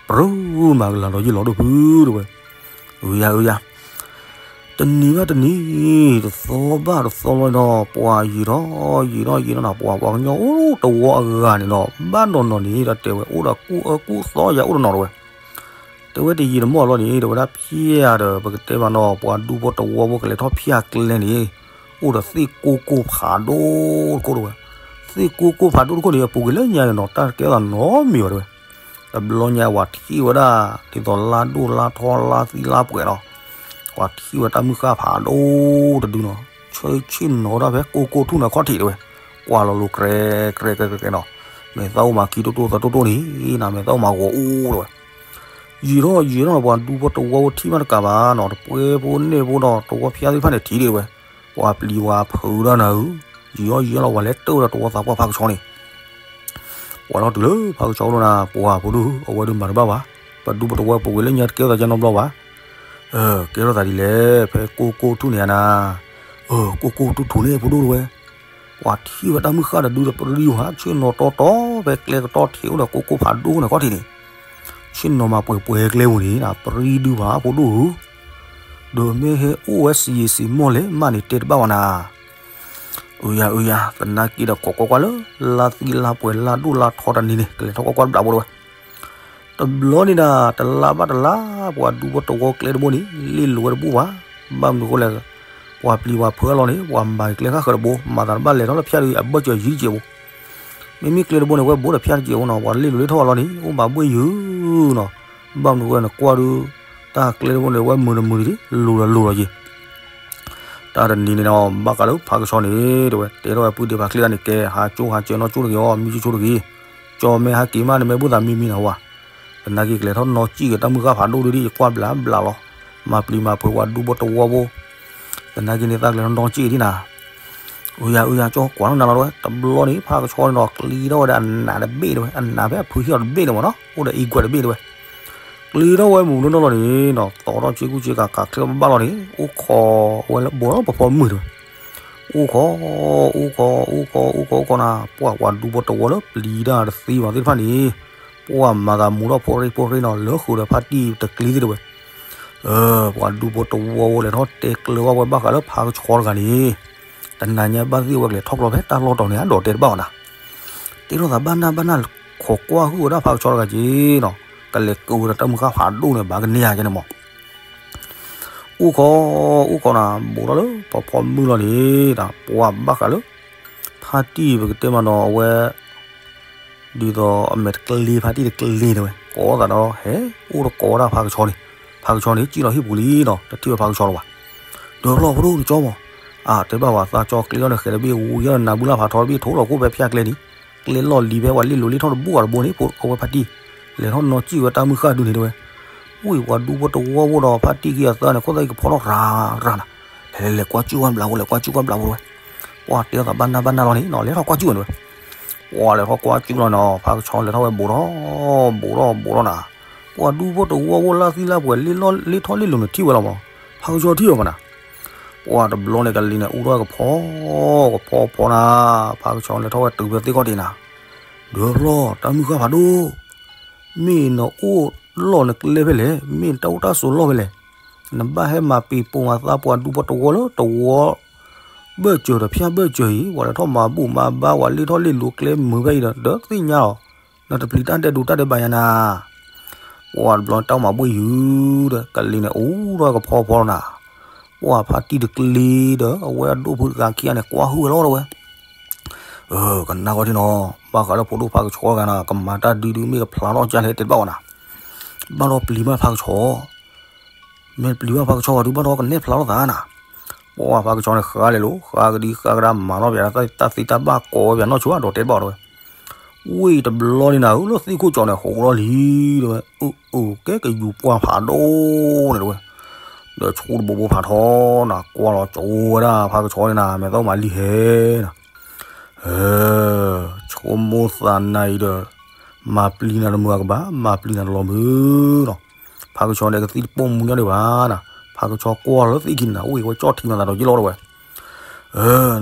ပြူမၤကလၤလီၤယ့ၢ်လီၤဒိၣ်ဖုတဲဝဲ, အၢယၤအၢယၤ, တနံၤဘၣ်တနံၤ, တသီဘၣ်တသီလီၤဒီး ပှၤယံာ်ထီၣ်ယံာ်ထီၣ်ယံာ်ထီၣ်နီၤ ပှၤပှၤကညီအိၣ်တဝီအဂၤန့ၣ်ဒီး ဘၣ်နီၢ်နီၢ်န့ၣ်ဒီးတဲဝဲ အိၣ်ဒီးကူၣ်အၢကူၣ်သီယၤအိၣ်တနီၤတဲဝဲ တဲဝဲတယံာ်တမီၢ်လီၤန့ၣ် တဲဝဲဒၣ်ဖၠၣ်ဒီး ပကတဲဘၣ်နီၤ ပှၤဒူဖိတဝီဖိကလဲၤထီၣ်ဖၠၣ်ကျဲန့ၣ်, အိၣ်ဒီးသ့ၣ်ကိၢ်ကိၢ်ဖးဒိၣ်တခိၣ်တဲဝဲ, သ့ၣ်ကိၢ်ကိၢ်ဖးဒိၣ်တခိၣ်န့ၣ် အပူၤကွံာ်လၢညါန့ၣ်နီၤ တၢ်တကဲထီၣ်သးနီတမံၤဘၣ်တဲဝဲ, တဘျီညါပှၤထံၣ်ဝဲဒၣ် ဒ်သိးလါဒိၣ်လါထီလါသံလါပှဲၤနီၤ, ပှၤထံၣ်ဝဲတၢ်မုၢ်ဃၢ်ဖးဒိၣ်တဒုနီၤ, ဆၢဆ့ၣ်နီၤဒၣ်ဖဲကိၢ်ကိၢ်ထူၣ်န့ၣ်ခီၣ်ထံးတဲဝဲ, ကွၢ်လီၤလိၤကြဲကြဲကြဲကြဲနီၤ, မ့ၢ်သးအိၣ်မၤခံတိၢ်တိၢ်သးတိၢ်တိၢ်န့ၣ် နမ့ၢ်သးအိၣ်မၤဂီၤအိၣ်တဲဝဲ ယံာ်ထီၣ်ယံာ်ထီၣ်နီၤ ပှၤဒူဖိတဝီဖိထံၣ်ဘၣ်တကးဘၣ်နီၤ တပှဲၤဖိန့ၢ်ဖိဒီးတဝီဖၠါသ့ၣ်တဖၣ်န့ၣ်ထံၣ်ဒံးဝဲ, ပှၤပျံၤဝဲဖုးဒၣ်နၤဧၢ, ယံာ်ထီၣ်ယံာ်ထီၣ်လီၤ ပှၤလဲၤတၢၢ်ဝဲဒီးတဝီသးပှၢ်ဖးကဆှီန့ၣ်, ပှၤလီၤတုၤလၢဖးကဆှီဒိၣ်နၤ ပှၤဖိဒိၣ်ဧၢ အဝဲဒုးမၤတဘၣ်ဘၣ်, ပဒူဖိတဝီဖိပူၤကွံာ်လၢညါတကဲထီၣ်သးကဲနီတဘျီဘၣ်, ကဲထီၣ်သးဒ်လဲၣ် ဖဲကိၢ်ကိၢ်ထူၣ်န့ၣ်ဧါနၤ, ကိၢ်ကိၢ်ထူၣ်ထူၣ်န့ၣ်ဖိဒိၣ်တဲဝဲ ပှၤထံၣ်ဝဲတၢ်မုၢ်ဃၢ်တဒုဒီးပရံဝဲ ဆ့ၣ်နီၤတီတီ ဖဲကျဲကတီၢ်ထံးအိၣ်ဒီးကိၢ်ကိၢ်ဖးဒိၣ်န့ၣ်ခီၣ်ထံးန့ၣ်, ဆ့ၣ်နီၤမၤပှဲၤပှဲၤကျဲပူၤန့ၣ် ပရံဒုဘၣ်ဖိဒိၣ်ဧၢ, ဒီးမ့ၢ်ဟဲအိၣ်ဝဲစံယံၤစံမီၢ်လဲၣ် မးန့ၣ်တဲတဘၣ်ဝဲနၤ, အၢယၤအၢယၤ သနာ်က့ဒီးကိးကွၢ်ကွၢ်လၢ လါသံလါပှဲၤလါဒိၣ်လါထီတနံၤန့ၣ် ကလဲၤထီၣ်ကွၢ်ကွၢ်တဘျးဖိတဲဝဲ တဘျီန့ၣ်ဒၣ် တလါဘၣ်တလါ ပှၤဒူဖိတဝီကျဲတဘိန့ၣ် လ့ၣ်လိၤဝဲတဘူၣ်ဘၣ်, ဘၣ်မနုၤအဃိလဲၣ်, ပှၤပျံၤပှၤဖုးအလီၢ်န့ၣ် ပှၤမၤက့ၤကျဲဃၣ်ဃၢၤတဘိ မၤသးတဘၣ်လဲၤထီၣ်လၢဖၠါတဂ့ၤ အဘၢၣ်စၢၤယံၤတစဲးဖိ, မ့မ့ၢ်ကျဲတဘိန့ၣ် ဝဲဘိဒီးဖၠါတစဲးဖိနီၤ ပှၤလ့ၣ်လိၤလ့ၣ်ထီၣ်အလီၢ်န့ၣ် အိၣ်မၤဘှ့ၣ်ယုာ်နီၤ, ဘၣ်မနုၤအဃိလဲၣ် နကွၢ်ဒုး တၢ်ကျဲတဘိန့ၣ် ဝဲမုာ်တမုာ်တဂ့ၤ လိၤဒီးလိၤဒီးယံၤ တၢ်တနံၤန့ၣ်ဒီး ဘၣ်ဃးလၢဖးကဆှီန့ၣ် တဲဝဲ တဲထီၣ်ဝဲပုၢ်ဒ့ဖးချ့ဂၤန့ၣ် ကဲ ဟးကၠိဟးကၠဲၤနီၢ်ကၠိတဂ့ၤအီၤ မံကၠိဆိတဂ့ၤ, ကၠီမ့ၢ်ဟဲက့ၤမးန့ၣ် မ့ၢ်ဘူၣ်သးမံမံနၤဝဲ, သနာ်က့ကလဲၤထီၣ်နီၢ်ကံၣ်က့ၤတၢ်မုၢ်ဃၢ်ဖးဒိၣ်ဒုဒ်ယကွၢ်ဘျးဘျးလီၤ, မၤပျံၤမၤဖုးပှၤဒူဖိတဝီဖိ, သနာ်က့န့ၣ် သးကလဲၤထီၣ်နီၢ်ကံၣ်က့ၤဒ်နၤ အုယၤအုယၤ ကၠီကွၢ်ထီၣ်နၤလီၤတဲဝဲ တဘျီန့ၣ် ဖးကဆှီန့ၣ်ဒီး ကျ့ထီၣ်ဝဲဒၣ်အနးတဘ့ၣ်တဲဝဲ အနးဖဲအဖုဟံၣ်အီၤတဘ့ၣ်န့ၣ်မ့ၢ်နီၤ အိၣ်ဒီးအံကွဲးတဘ့ၣ်တဲဝဲ, ကျ့ထီၣ်ဝဲမုၢ်နီၢ်နီၢ်လီၤန့ၣ်နီၤ သီထီၣ်ဆ့ကူဆ့ကၤကးချ့ဘၣ်လီၤန့ၣ် အိၣ်ခိးဝဲလၢဘိးဒီးဖီဖီမုၢ်တဲဝဲ, အိၣ်ခိး အိၣ်ခိး အိၣ်ခိး အိၣ်ခိး အိၣ်ခိးနၤ ပှၤပှၤဒူဖိတဝီလၢပျံၤတၢ်တသ့ဘၣ်သ့ၣ်တဖၣ်န့ၣ်, ပှၤမၤသးမူထီၣ်ဖိရ့ဖိရ့နီၤ လၢဃုာ်ဒီးဖါတံၢ်တကျ့သ့ၣ်တဲဝဲ ပှၤဒူဖိတဝီဝဲလဲၤထီၣ်တဲကျၢၤဘၣ်ဝဲဘၣ်ဃးလၢဖးကဆှီတဂၤန့ၣ်, တနၤညါဘၣ်သ့ၣ်ဝဲကလဲၤထီၣ်ကျီဖဲတၢ်လီၢ်တီၤန့ၣ် အဒိးတဲတဘၣ်အီၤနၤ, တဲထီၣ်သးဘၣ်နၢ်ဘၣ်နၢ် ခိးကွၢ်ဟုၣ်ဝဲဒၣ်ဖးကဆှီတဂၤက့ၤနီၤ, ကလဲၤကဝဲဒီးတၢ်မုၢ်ဃၢ်ဖးဒိၣ်န့ၣ် ဘၣ်ကန့ၢ်ဧါကဲန့ၣ်မး အိၣ်ခိး အိၣ်ခိးနၤ ဘူးထီၣ်လၢဖီဖီမုၢ်လီၤန့ၣ် ပှၤဘၣ်ဃးလၢ ဖါတံၢ်ပကတဲမးနီၤ အဝဲ ဒ်သိးအမဲာ်တကျ့ ဖါတံၢ်တကျ့တဲဝဲ ကိးသးဒီးဟဲ အိၣ်တကိးဝဲဒၣ်ဖးကဆှီန့ၣ်, ဖးကဆှီန့ၣ် စံၣ်လီၤဟံၣ်ပူၤလံနီၤ တထံၣ်ဝဲဖးကဆှီလၢၤဘၣ်, ဒီးဖျီၣ်ဖိဒိၣ်နကၠီမး, အတဲဘၣ်ဝဲသးကၠီကျ့လီၤန့ၣ် ဃဲၤတဘ့ၣ် ဝံၤယီၤနၤဘုလၢဖးထီတဘ့ၣ် ထိၣ်လီၤကိၣ်ဖဲဖၠါကျဲန့ၣ်, ကျဲလီၢ်လံၤဖဲပှၤလ့ၣ်လိၤလ့ၣ်ထီၣ်တဘူၣ်အီၤတဘိန့ၣ် အဝဲဖါတံၢ် လဲၤထီၣ်နီၢ်ကံၣ်ဝဲတၢ်မုၢ်ဃၢ်ဒုန့ၣ်တဲဝဲ, ဝံၤပှၤဒူဖိတဝီဖိဒီးဖါတံၢ်ခံဂၤသၢဂၤန့ၣ် ခိၣ်သၣ်အံၤကဖီထီၣ်ရၤရၤနၤ, လဲၤလဲၤလဲၤကွၢ်ကၠူၣ်ကွၢ်ဘျးဖိ လဲၤကွၢ်ကၠူၣ်ကွၢ်ဘျးဖိတဲဝဲ, ပှၤတဲအီၤသးဘၣ်နၢ်ဘၣ်နၢ်လီၤန့ၣ်နီၤ လဲၤထီၣ်ကွၢ်ကၠူၣ်ဝဲန့ၣ်ဝဲ ပှၤလဲၤထီၣ်ကွၢ်ကၠူၣ်လီၤနီၤ ဖးကဆှီလဲၤထီၣ်ဝဲဘူးထီၣ် ဘူးထီၣ်ဘူးထီၣ်နၤ, ပှၤဒူဖိတဝီဖိလၢသံလၢပှဲၤ လ့ၣ်ထီၣ်လ့ၣ်လိၤန့ၣ်ထံၣ်ဝဲလီၤမး, ဖးကဆှီထံၣ်အီၤမးနၤ, ပှၤတဘျီန့ၣ်ကလံၤန့ၣ် အူထီၣ်ကဖီ ကဖီဖီနၤ, ဖးကဆှီလဲၤထီၣ်ဝဲတုၤဖဲသ့ၣ်ခီၣ်ထံးနၤ, ဒီးဖျီၣ် တၢ်မုၢ်ဃၢ်ဖးဒိၣ် မ့ၢ်နအိၣ်လီၢ်နကျဲဖဲလဲၣ်, မ့ၢ်နတၢ်အိၣ်တၢ်ဆိးလီၢ်ဖဲလဲၣ်, နဘၣ်ဟဲမၤပံၤပိာ်မၤသးပှၤဒူဖိတဝီလၢတဝီ ဘၢၣ်စၢၤဒီးဖၠၣ်ဘၢၣ်စၢၤအံၤ ပှၤလဲၤထီၣ်မၤဘူၣ်မၤဘါ ပှၤလ့ၣ်ထီၣ်လ့ၣ်လိၤကျဲမုာ်ဖဲအံၤဒီး ဒီးသ့ၣ်ညါလီၤ, နတပျံၤတၢ်ဒဲးဒိးတၢ်ဒဲးဘးယါနၤ ပှၤတဘျီတၢ်မၤဘှ့ၣ်ယုာ်ဒီး ကလံၤန့ၣ် အူထီၣ်ကဖီဖီနၤ, ပှၤဖါတံၢ်တကျ့ဒီး အဝဲအဒိၣ်ဖုတဂၤခံဂၤန့ၣ် ကွၢ်ဟုၣ်ဝဲလီၤတဲဝဲ, ကနၣ်ဂီၢ်ထံနီၤ, ဘၣ်ဃးလၢဖိဒိၣ်ဖးကဆှီတဂၤနီၤ ကမၤတၢ်ဒုဒုမ့ၢ်ကဖျါထီၣ်ကၢ်လဲၣ်တဲတဘၣ်ဝဲနီၤ, ဘၣ်ဒီးပျံၤဘၣ်ဖးကဆှီ, မ့ၢ်ပျံၤဘၣ်ဖးကဆှီဘၣ်ဒုဘၣ်ဒီးကနဲၣ်ဖျါထီၣ်သးနီၤ, ပှၤဖးကဆှီန့ၣ်ဃါလဲၣ်လိၤ ဃါကဒံဃါကဒါမၤထီၣ်ပၠး တၢ်သ့တၢ်ဘၣ်ကိးဝဲပၠးနီၢ်ဆိဒီးတဲတဘၣ်ဝဲတဲဝဲ ဝ့ၢ်တဘျီန့ၣ်နၤဧၢ လၢသ့ၣ်ခိၣ်ကၠီန့ၣ် ဟူးထီၣ်လံတဲဝဲ, အၢ အၢ ကဲကယူၤပှၢ်ဖးဒိၣ်န့ၣ်တဲဝဲ, ဒီးဆိတဘိဘိဖးထီနီၤ ကွၢ်လီၤကၠိဝဲဒၣ်ဖးကဆှီန့ၣ်နၤ မဲာ်သီမၤလံဟဲနီၤ, ဆိကမိၣ်သးနၤအံၤဒီး မၤပျံၤနၤတမုာ်အကဘၣ် မၤပျံၤနၤတလီၤမုာ်နီၤ, ဖးကဆှီန့ၣ်ကသံၣ်တပိာ်မူညီဒံးဘၣ်နီၤ, ဖးကဆှီကွၢ်လၢသ့ၣ်ခံန့ၣ်နၤ ဝ့ၢ်ဝဲကၠီၣ်ထံမၤသးဒီးယ့ၢ်လီၤတဲဝဲ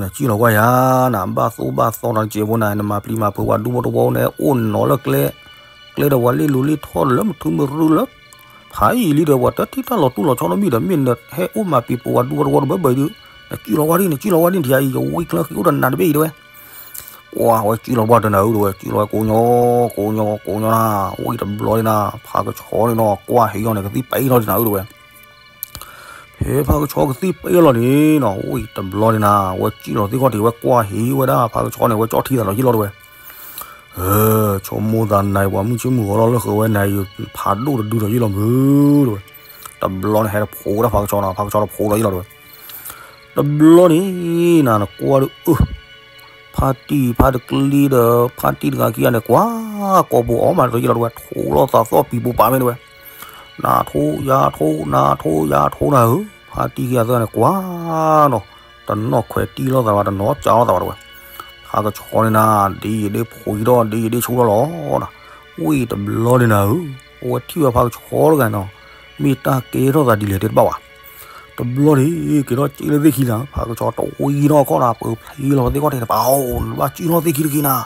နကံၣ်လီၤကွၢ်ယၤနၤ ဘၣ်သိၣ်ဘၣ်သီနၤတစဲးဖိနၤ နမၤပျံၤမၤဖုးပှၤဒူဖိတဝီန့ၣ် အိၣ်နီၤလၢကျဲ, ကျဲဒီးပှၤလ့လိၤလ့ထီၣ်လၢမထူမရုလၢ ဖးအံၤလံဒီးပှၤတထံၣ်တၢ်လီၤတူၢ်လီၤဆီနီတမံၤဒီး မ့ၢ်နဟဲအိၣ်မၤပျံၤပှၤဒူဖိတဝီတဘၢဘၢအံၤဒုး, နကံၣ်လီၤကွၢ်ဒံး နကံၣ်လီၤကွၢ်ဒံး နထံၣ်အံၤ ယဝံကျၢဃံအိၣ်ဒီးနၤတဘ့ၣ်အံၤတဲဝဲ ကွၢ်ဝဲကံၣ်လီၤကွၢ်တနၤဧၢတဲဝဲ ကံၣ်လီၤဝဲကိးညီ, ကိးညီ ကိးညီနၤ, ဝံၢ်တဘျီန့ၣ်နၤ ဖးကဆှီန့ၣ်နီၤ ကွၢ်ဟ့အီၤန့ၣ် ကသံၣ်ပာ်အ့ၣ်ထီၣ်တနၤဧၢတဲဝဲ, ဖဲဖးကဆှီကသံၣ်ပာ်အ့ၣ်လီၤန့ၣ်နီၤ ဝံၢ်တဘျီန့ၣ်နၤ ဝဲကံၣ်လီၤသ့ၣ်ခီၣ်ထံး ဝဲကွၢ်ဟ့ဝဲဒၣ်ဖးကဆှီန့ၣ် ဝဲကၠီၣ်ထံသးဒီးယ့ၢ်လီၤတဲဝဲ ဆိကမိၣ်သးနၤအံၤ ပှၤမုၢ်ဆ့ၣ်မုၢ်ဂီၤထီၣ်လၢဃုာ်ဝဲနၤအံၤ ဖးဒိၣ်တဒုဒီးယ့ၢ်လီၤမုာ်တဲဝဲ, တဘျီန့ၣ်ဟဲတဖိးဝဲဒၣ်ဖးကဆှီနီၤ ဖးကဆှီတဖိးဒီးယ့ၢ်လီၤတဲဝဲ, တဘျီန့ၣ်နၤ နကွၢ်ဒုးအၢ ဖါတံၢ်ဖါတကျံဒီး ဖါတံၢ်တဂၤခံဂၤန့ၣ် ကွၢ်ကိာ်ပူၤအီၣ်မးဒီးယ့ၢ်လီၤတဲဝဲ ထိးလိာ်သးသီၣ်ပံၤပူၤပာ်မ့ၢ်တဲဝဲ, နထိယၤထိ နထိယၤထိနၤဧၢ, ဖါတံၢ်ခံဂၤသၢဂၤန့ၣ် ကွၢ်နီၤ, တနီၣ်ခွဲးတံၢ်လိာ်သးဘၣ် တနီၣ်ကၠးလိာ်သးဘၣ်တဲဝဲ, ဖးကဆှီန့ၣ်နၤ ဒ်ယဒ့ဖိးဒီး ဒ်ယဒ့ဆူၣ်ထီၣ်လီၤနၤ, ဝံၢ်တဘျီန့ၣ်နၤဧၢ, အဝဲထံၣ်ဝဲဖးကဆှီတဂၤနီၤ, မ့ၢ်တၢ်ကဲထီၣ်သးဒ်လဲၣ်တဲတဘၣ်ဘၣ် တဘျီန့ၣ် က့ၤထီၣ်က့ၤလၢသ့ၣ်ခံနၤ ဖးကဆှီတဝံထီၣ်ခီၣ်နၤ ပၢၤဖျ့လီၤသ့ၣ်ခီၣ်ထံးန့ၣ် ပအိၣ် နဘၣ်ကံၣ်ထီၣ်သ့ၣ်ခံတဂ့ၤနၤ,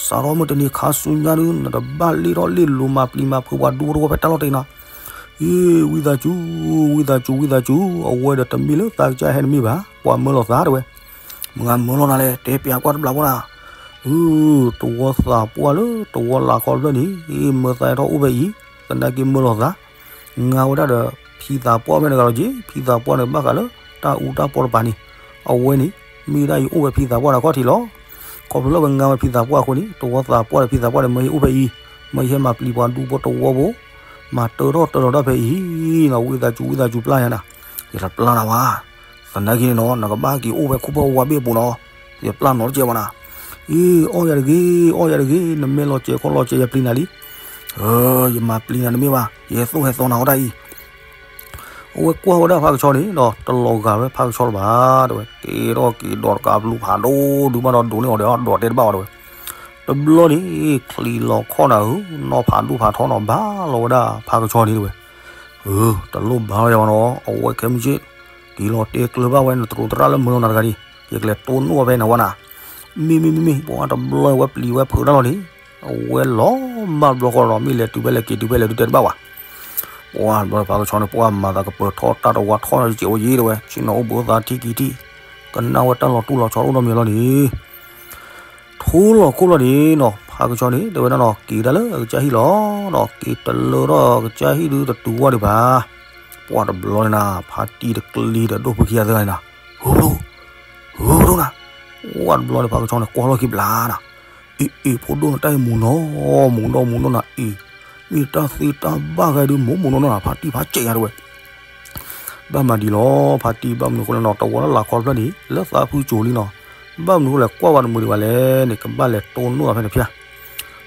စးထီၣ်မုၢ်တနံၤခါဆူညါဒုး နတဘၣ်လ့ထီၣ်လ့လိၤမၤပျံၤမၤဖုးပှၤဒူဖိတဝီဖဲတၢ်လီၢ်တဂ့ၤနၤ, အ့ ဝံသးစူၤ ဝံသးစူၤ ဝံသးစူၤ အဝဲဒီးတမ့ၢ်လၢသးကစၢ်ဟဲတမ့ၢ်ဘၣ် ပှၤမၢလီၤသးတဲဝဲ, မုၢ်ဂၤမၢလီၤနၤလဲၣ် တဲပျးကွၢ်တဘျီဖိနၤ, အု တဝီသးပှၢ်လၢတဝီလၢ်ခီဖျၢၣ်န့ၣ် မၢသးဟဲထီၣ်အိၣ်ဖဲအံၤ သနာ်က့မၢလီၤသး ငါဝဲဒၣ်ဒီး ဖံသးပှၢ်ဖဲန့ၣ်တဂၤလီၤက့ၤ ဖံသးပှၢ်န့ၣ် ဘၣ်ဃးလၢတၢ်အူတၢ်ပီတပၤန့ၣ်, အဝဲန့ၣ် မ့ၢ်ဒၣ်ယအိၣ်ဝဲဖံသးပှၢ်ဒီးခီၣ်ထံးလီၤ. ခီဖျိလၢဝဲငါဝဲဖံသးပှၢ်အဃိန့ၣ် တဝီသးပှၢ်ဒီးဖံသးပှၢ်န့ၣ် မၢယအိၣ်ဖဲအံၤ, မၢယဟဲမၤပျံၤပှၤဒူဖိတဝီဖိ, မၤတၢထီၣ်တၢလီၤတၢ်ဖဲအံၤနီၤ, ဝံသးစူၤ ဝံသးစူၤပျၢ်ယၤနၤ, ယတပျၢ်နၤဘၣ်, သနာ်က့န့ၣ်နီၤ နကဘၣ်က့ၤအိၣ်ဖဲခိၣ်ဖၢဝါဘ့ၣ်အပူၤနီၤ, ယပျၢ်နီၤတကဲဘၣ်နၤ, အ့ အီၣ်ယၤတဂ့ၤ အီၣ်ယၤတဂ့ၤ နမ့ၢ်လီၤစဲးခီလီၤစဲးယပျံၤနၤလံ ယမၤပျံၤနၤတမ့ၢ်ဘၣ် ယဟဲသိၣ်ဟဲသီနၤဝဲဒၣ်အံၤ, အဝဲကွၢ်ဝဲဒၣ်ဖးကဆှီန့ၣ်ဒီး တလီၤဂာ်ဝဲဖးကဆှီလၢၤဘၣ် တဲဝဲ, က့ၤထီၣ်က့ၤဒီးတကးဘျုးဖးဒိၣ်ဒုးဘၣ်ဒီး ဒိးန့ၢ်အီၤဒီး အီၣ်ဒီးတဲတဘၣ်ဝဲတဲဝဲ, တဘျီန့ၣ် ချံးလီၤခီၣ်နၤဧၢ, နီၢ်ဖးဒိၣ်ဖးထီနီၤ ဘၣ်လီၤဝဲဒၣ်ဖးကဆှီန့ၣ်တဲဝဲ, အၢ တလိၣ်ဘၣ်လီၤယၤဘၣ်နီၤ အဝဲခဲမုၢ်ဆ့ၣ် က့ၤလီၤတဲကျၢၤဘၣ်ဝဲ နတရူးသရၣ်လၢမၢလီၤနၤတဂၤန့ၣ် ယကလဲၤတိၢ်နီၣ်ဝဲဖဲနဝဲနၤ, မ့မ့မ့မ့ၢ် ပှၤတဘျီဝဲပျံၤဝဲဖုးတၢ်လီၤန့ၣ် အဝဲလီၤမၢ်တဘျီဃီဒီး မ့ၢ်လဲၤတုၤဖဲလဲၣ်က့ၤတုၤဖဲလဲၣ်ဒုးတဲတဘၣ်ဘၣ်, ပှၤတဘျီဖးကဆှီန့ၣ် ပှၤမၤသးကပၢၤထီၣ်တၢ်တဝါထီၣ်စဲးဝဲယံၤတဲဝဲ ဆ့ၣ်နီၤအိၣ်ဘှံးအိၣ်သါထံၣ်ကံထံၣ်, ကနၣ်ဝဲတၢ်လီၤတူၢ်လီၤဆီအိၣ်နီတမံၤလီၤန့ၣ် ထိလီၤခိၣ်လီၤန့ၣ်နီၤ ဖးကဆှီန့ၣ် တဲဝဲဒၣ်နီၤ က့ၤတၢ်လၢအကစၢ်ဟံၣ်လီၤနီၤ က့ၤတလၢထီၣ်အကစၢ်ဟံၣ်ဒုးတတုၤဝဲဒံးဘၣ်, ပှၤတဘျီန့ၣ်နၤ ဖါတံၢ်တကျံဒီးဒိၣ်ဖုခံဂၤသၢဂၤန့ၣ်နၤ, ဟိဒိၣ် ဟိဒိၣ်နၤ, ပှၤတဘျီန့ၣ် ဖးကဆှီန့ၣ် ကွၢ်လီၢ်ခံဘျါနၤ, အ့ အ့ ဖိဒိၣ်နတၢ်အံၤမူၤနီၢ် မူၤနီၢ်မူၤနီၢ်နၤ အ့ မ့ၢ်တၢ်သ့တၢ်ဘၣ်ဂၤဒုး မူၤမူၤနီၢ်နီၢ်နၤ ဖါတံၢ်ဖါစဲးယါတဲဝဲ ဘၣ်မၤဒ်လီၤ ဖါတံၢ် ဘၣ်မနုၤအဃိလဲၣ်နီၤ တဝီလၢ်လၢ်ခီဖျၢၣ်န့ၣ် လၢသးဖုကၠိၤလံနီၤ, ဘၣ်မနုၤအဃိလဲၣ် ကွၢ်ဝဲတမုာ်ဒံးဘၣ်လဲၣ်န့ၣ် ကဘၣ်လဲၤတိၢ်နီၣ်သးဖဲန့ၣ်ဖျါ,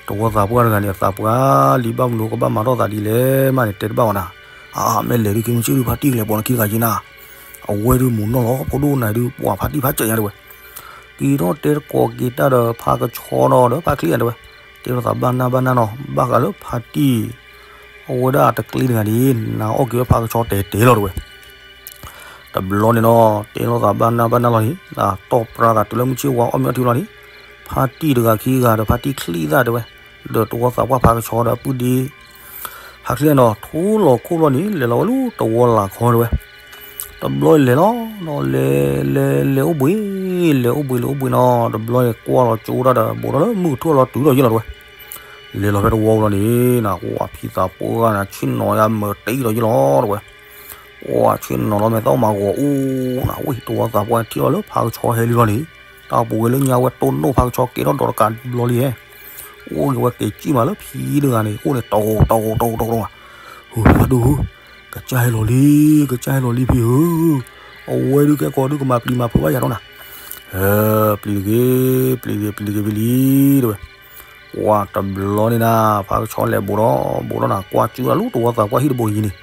တဝီသးပှၢ်တဂၤန့ၣ် အသးပှၢ်လံ ဘၣ်မနုၤကဘၣ်မၤထီၣ်သးဒ်လဲၣ်မးန့ၣ် တဲတဘၣ်ဝဲနၤ, အါ မ့ၢ်လဲၤဒုးက့ၤမုၢ်ဆ့ၣ်ဒုး ဖါတံၢ်ကလဲၤပိာ်နခံတဂၤက့ၤနၤ, အဝဲဒုးမူၤနီၢ်လီၤ ဖိဒိၣ်နၤဒုး ပှၤဖါတံၢ်ဖါစဲးယါတဲဝဲ က့ၤထီၣ်တဲတကိးက့ၤတၢ်ဒီးဖါကဆှီနီၤဒီးဖါချံၣ်ယါတဲဝဲ, တဲလိာ်သးဘၣ်နၢ်ဘၣ်နၢ်နီၤ ဘၣ်ဃးလၢဖါတံၢ် အဝဲဒၣ်တကျံတဂၤန့ၣ် နၤအီၣ်က့ၤဝဲဖးကဆှီတဲာ်တဲာ်လီၤတဲဝဲ, တဘျီန့ၣ်နီၤ တဲလိာ်သးဘၣ်နၢ်ဘၣ်နၢ်လီၤန့ၣ် နၤတီၢ်ပြၢသးတုၤလၢမုၢ်ဆ့ၣ်ဝါအီၣ်မ့ၤအီထံလီၤန့ၣ်, ဖါတံၢ်တဂၤခံဂၤဒီးဖါတံၢ်ချံၣ်သၣ်တဲဝဲ, ဒီးတဝီသးပှၢ်ဖးကဆှီဒီးအပုၢ်ဒ့ ဖါချံၣ်နီၤ ထိလီၤခိၣ်လီၤန့ၣ် လဲၤလီၤဝဲလၢတဝီလၢ်ခီတဲဝဲ တဘျီလဲၤလီၤနီၤ လဲၤ လဲၤ လဲၤအိၣ်ဘှံး လဲၤအိၣ်ဘှံး လဲၤအိၣ်ဘှံးနီၤ တဘျီန့ၣ် ကွၢ်လီၤကၠိတၢ်ဒီး ဘူးထီၣ်လၢမုၢ်ကထူၣ်လီၤတုၤဒီးယ့ၢ်လီၤတဲဝဲ, လဲၤလီၤဖဲတဝီလီၤန့ၣ် နကွၢ်ဖံသးပှၢ်ဂၤန့ၣ် ဆ့ၣ်နီၤယါမၤတံၢ်ဒီးယ့ၢ်လီၤတဲဝဲ, ကွၢ်ဆ့ၣ်နီၤလီၤမဲာ်သၣ်မၤဂီၤအူနၤ ဝံၢ်တဝီသးပှၢ်ထံၣ်လီၤလၢဖးကဆှီဟဲလံလီၤန့ၣ်, တ အပူၤဝဲလၢညါဝဲတိၢ်နီၣ်ဖါကဆီကဲထီၣ်ဒီးတကးဘျီလံဟဲ, အိၣ်က့ၤဝဲက့ၤစံၣ်မးလၢဖံတဂၤန့ၣ် အိၣ်န့ၣ် တဂီၤတဂီၤတဂီၤတဂီၤတဂီၤမး, ဟူဖးဒိၣ်ဟူ, ကစၢ်ဟဲလီၤလံ ကစၢ်ဟဲလီၤလံဖံဧၢ, အဝဲဒုးကဲကီးဒုးကမၤပျံၤမၤဖုးဘၣ်ယၤနီၤနၤ, ဟဲ, ပျံၤတဂ့ၤ, ပျံၤတဂ့ၤ, ပျံၤတဂ့ၤဖံလံ, တဲဝဲ ပှၤတဘျီန့ၣ်နၤ ဖါကဆီလဲၤဘူးဒီးဘူးဒီးနၤ ကွၢ်ကၠူလၢတဝီသးပှၢ်ဟံၣ်တဘိယံၤန့ၣ်,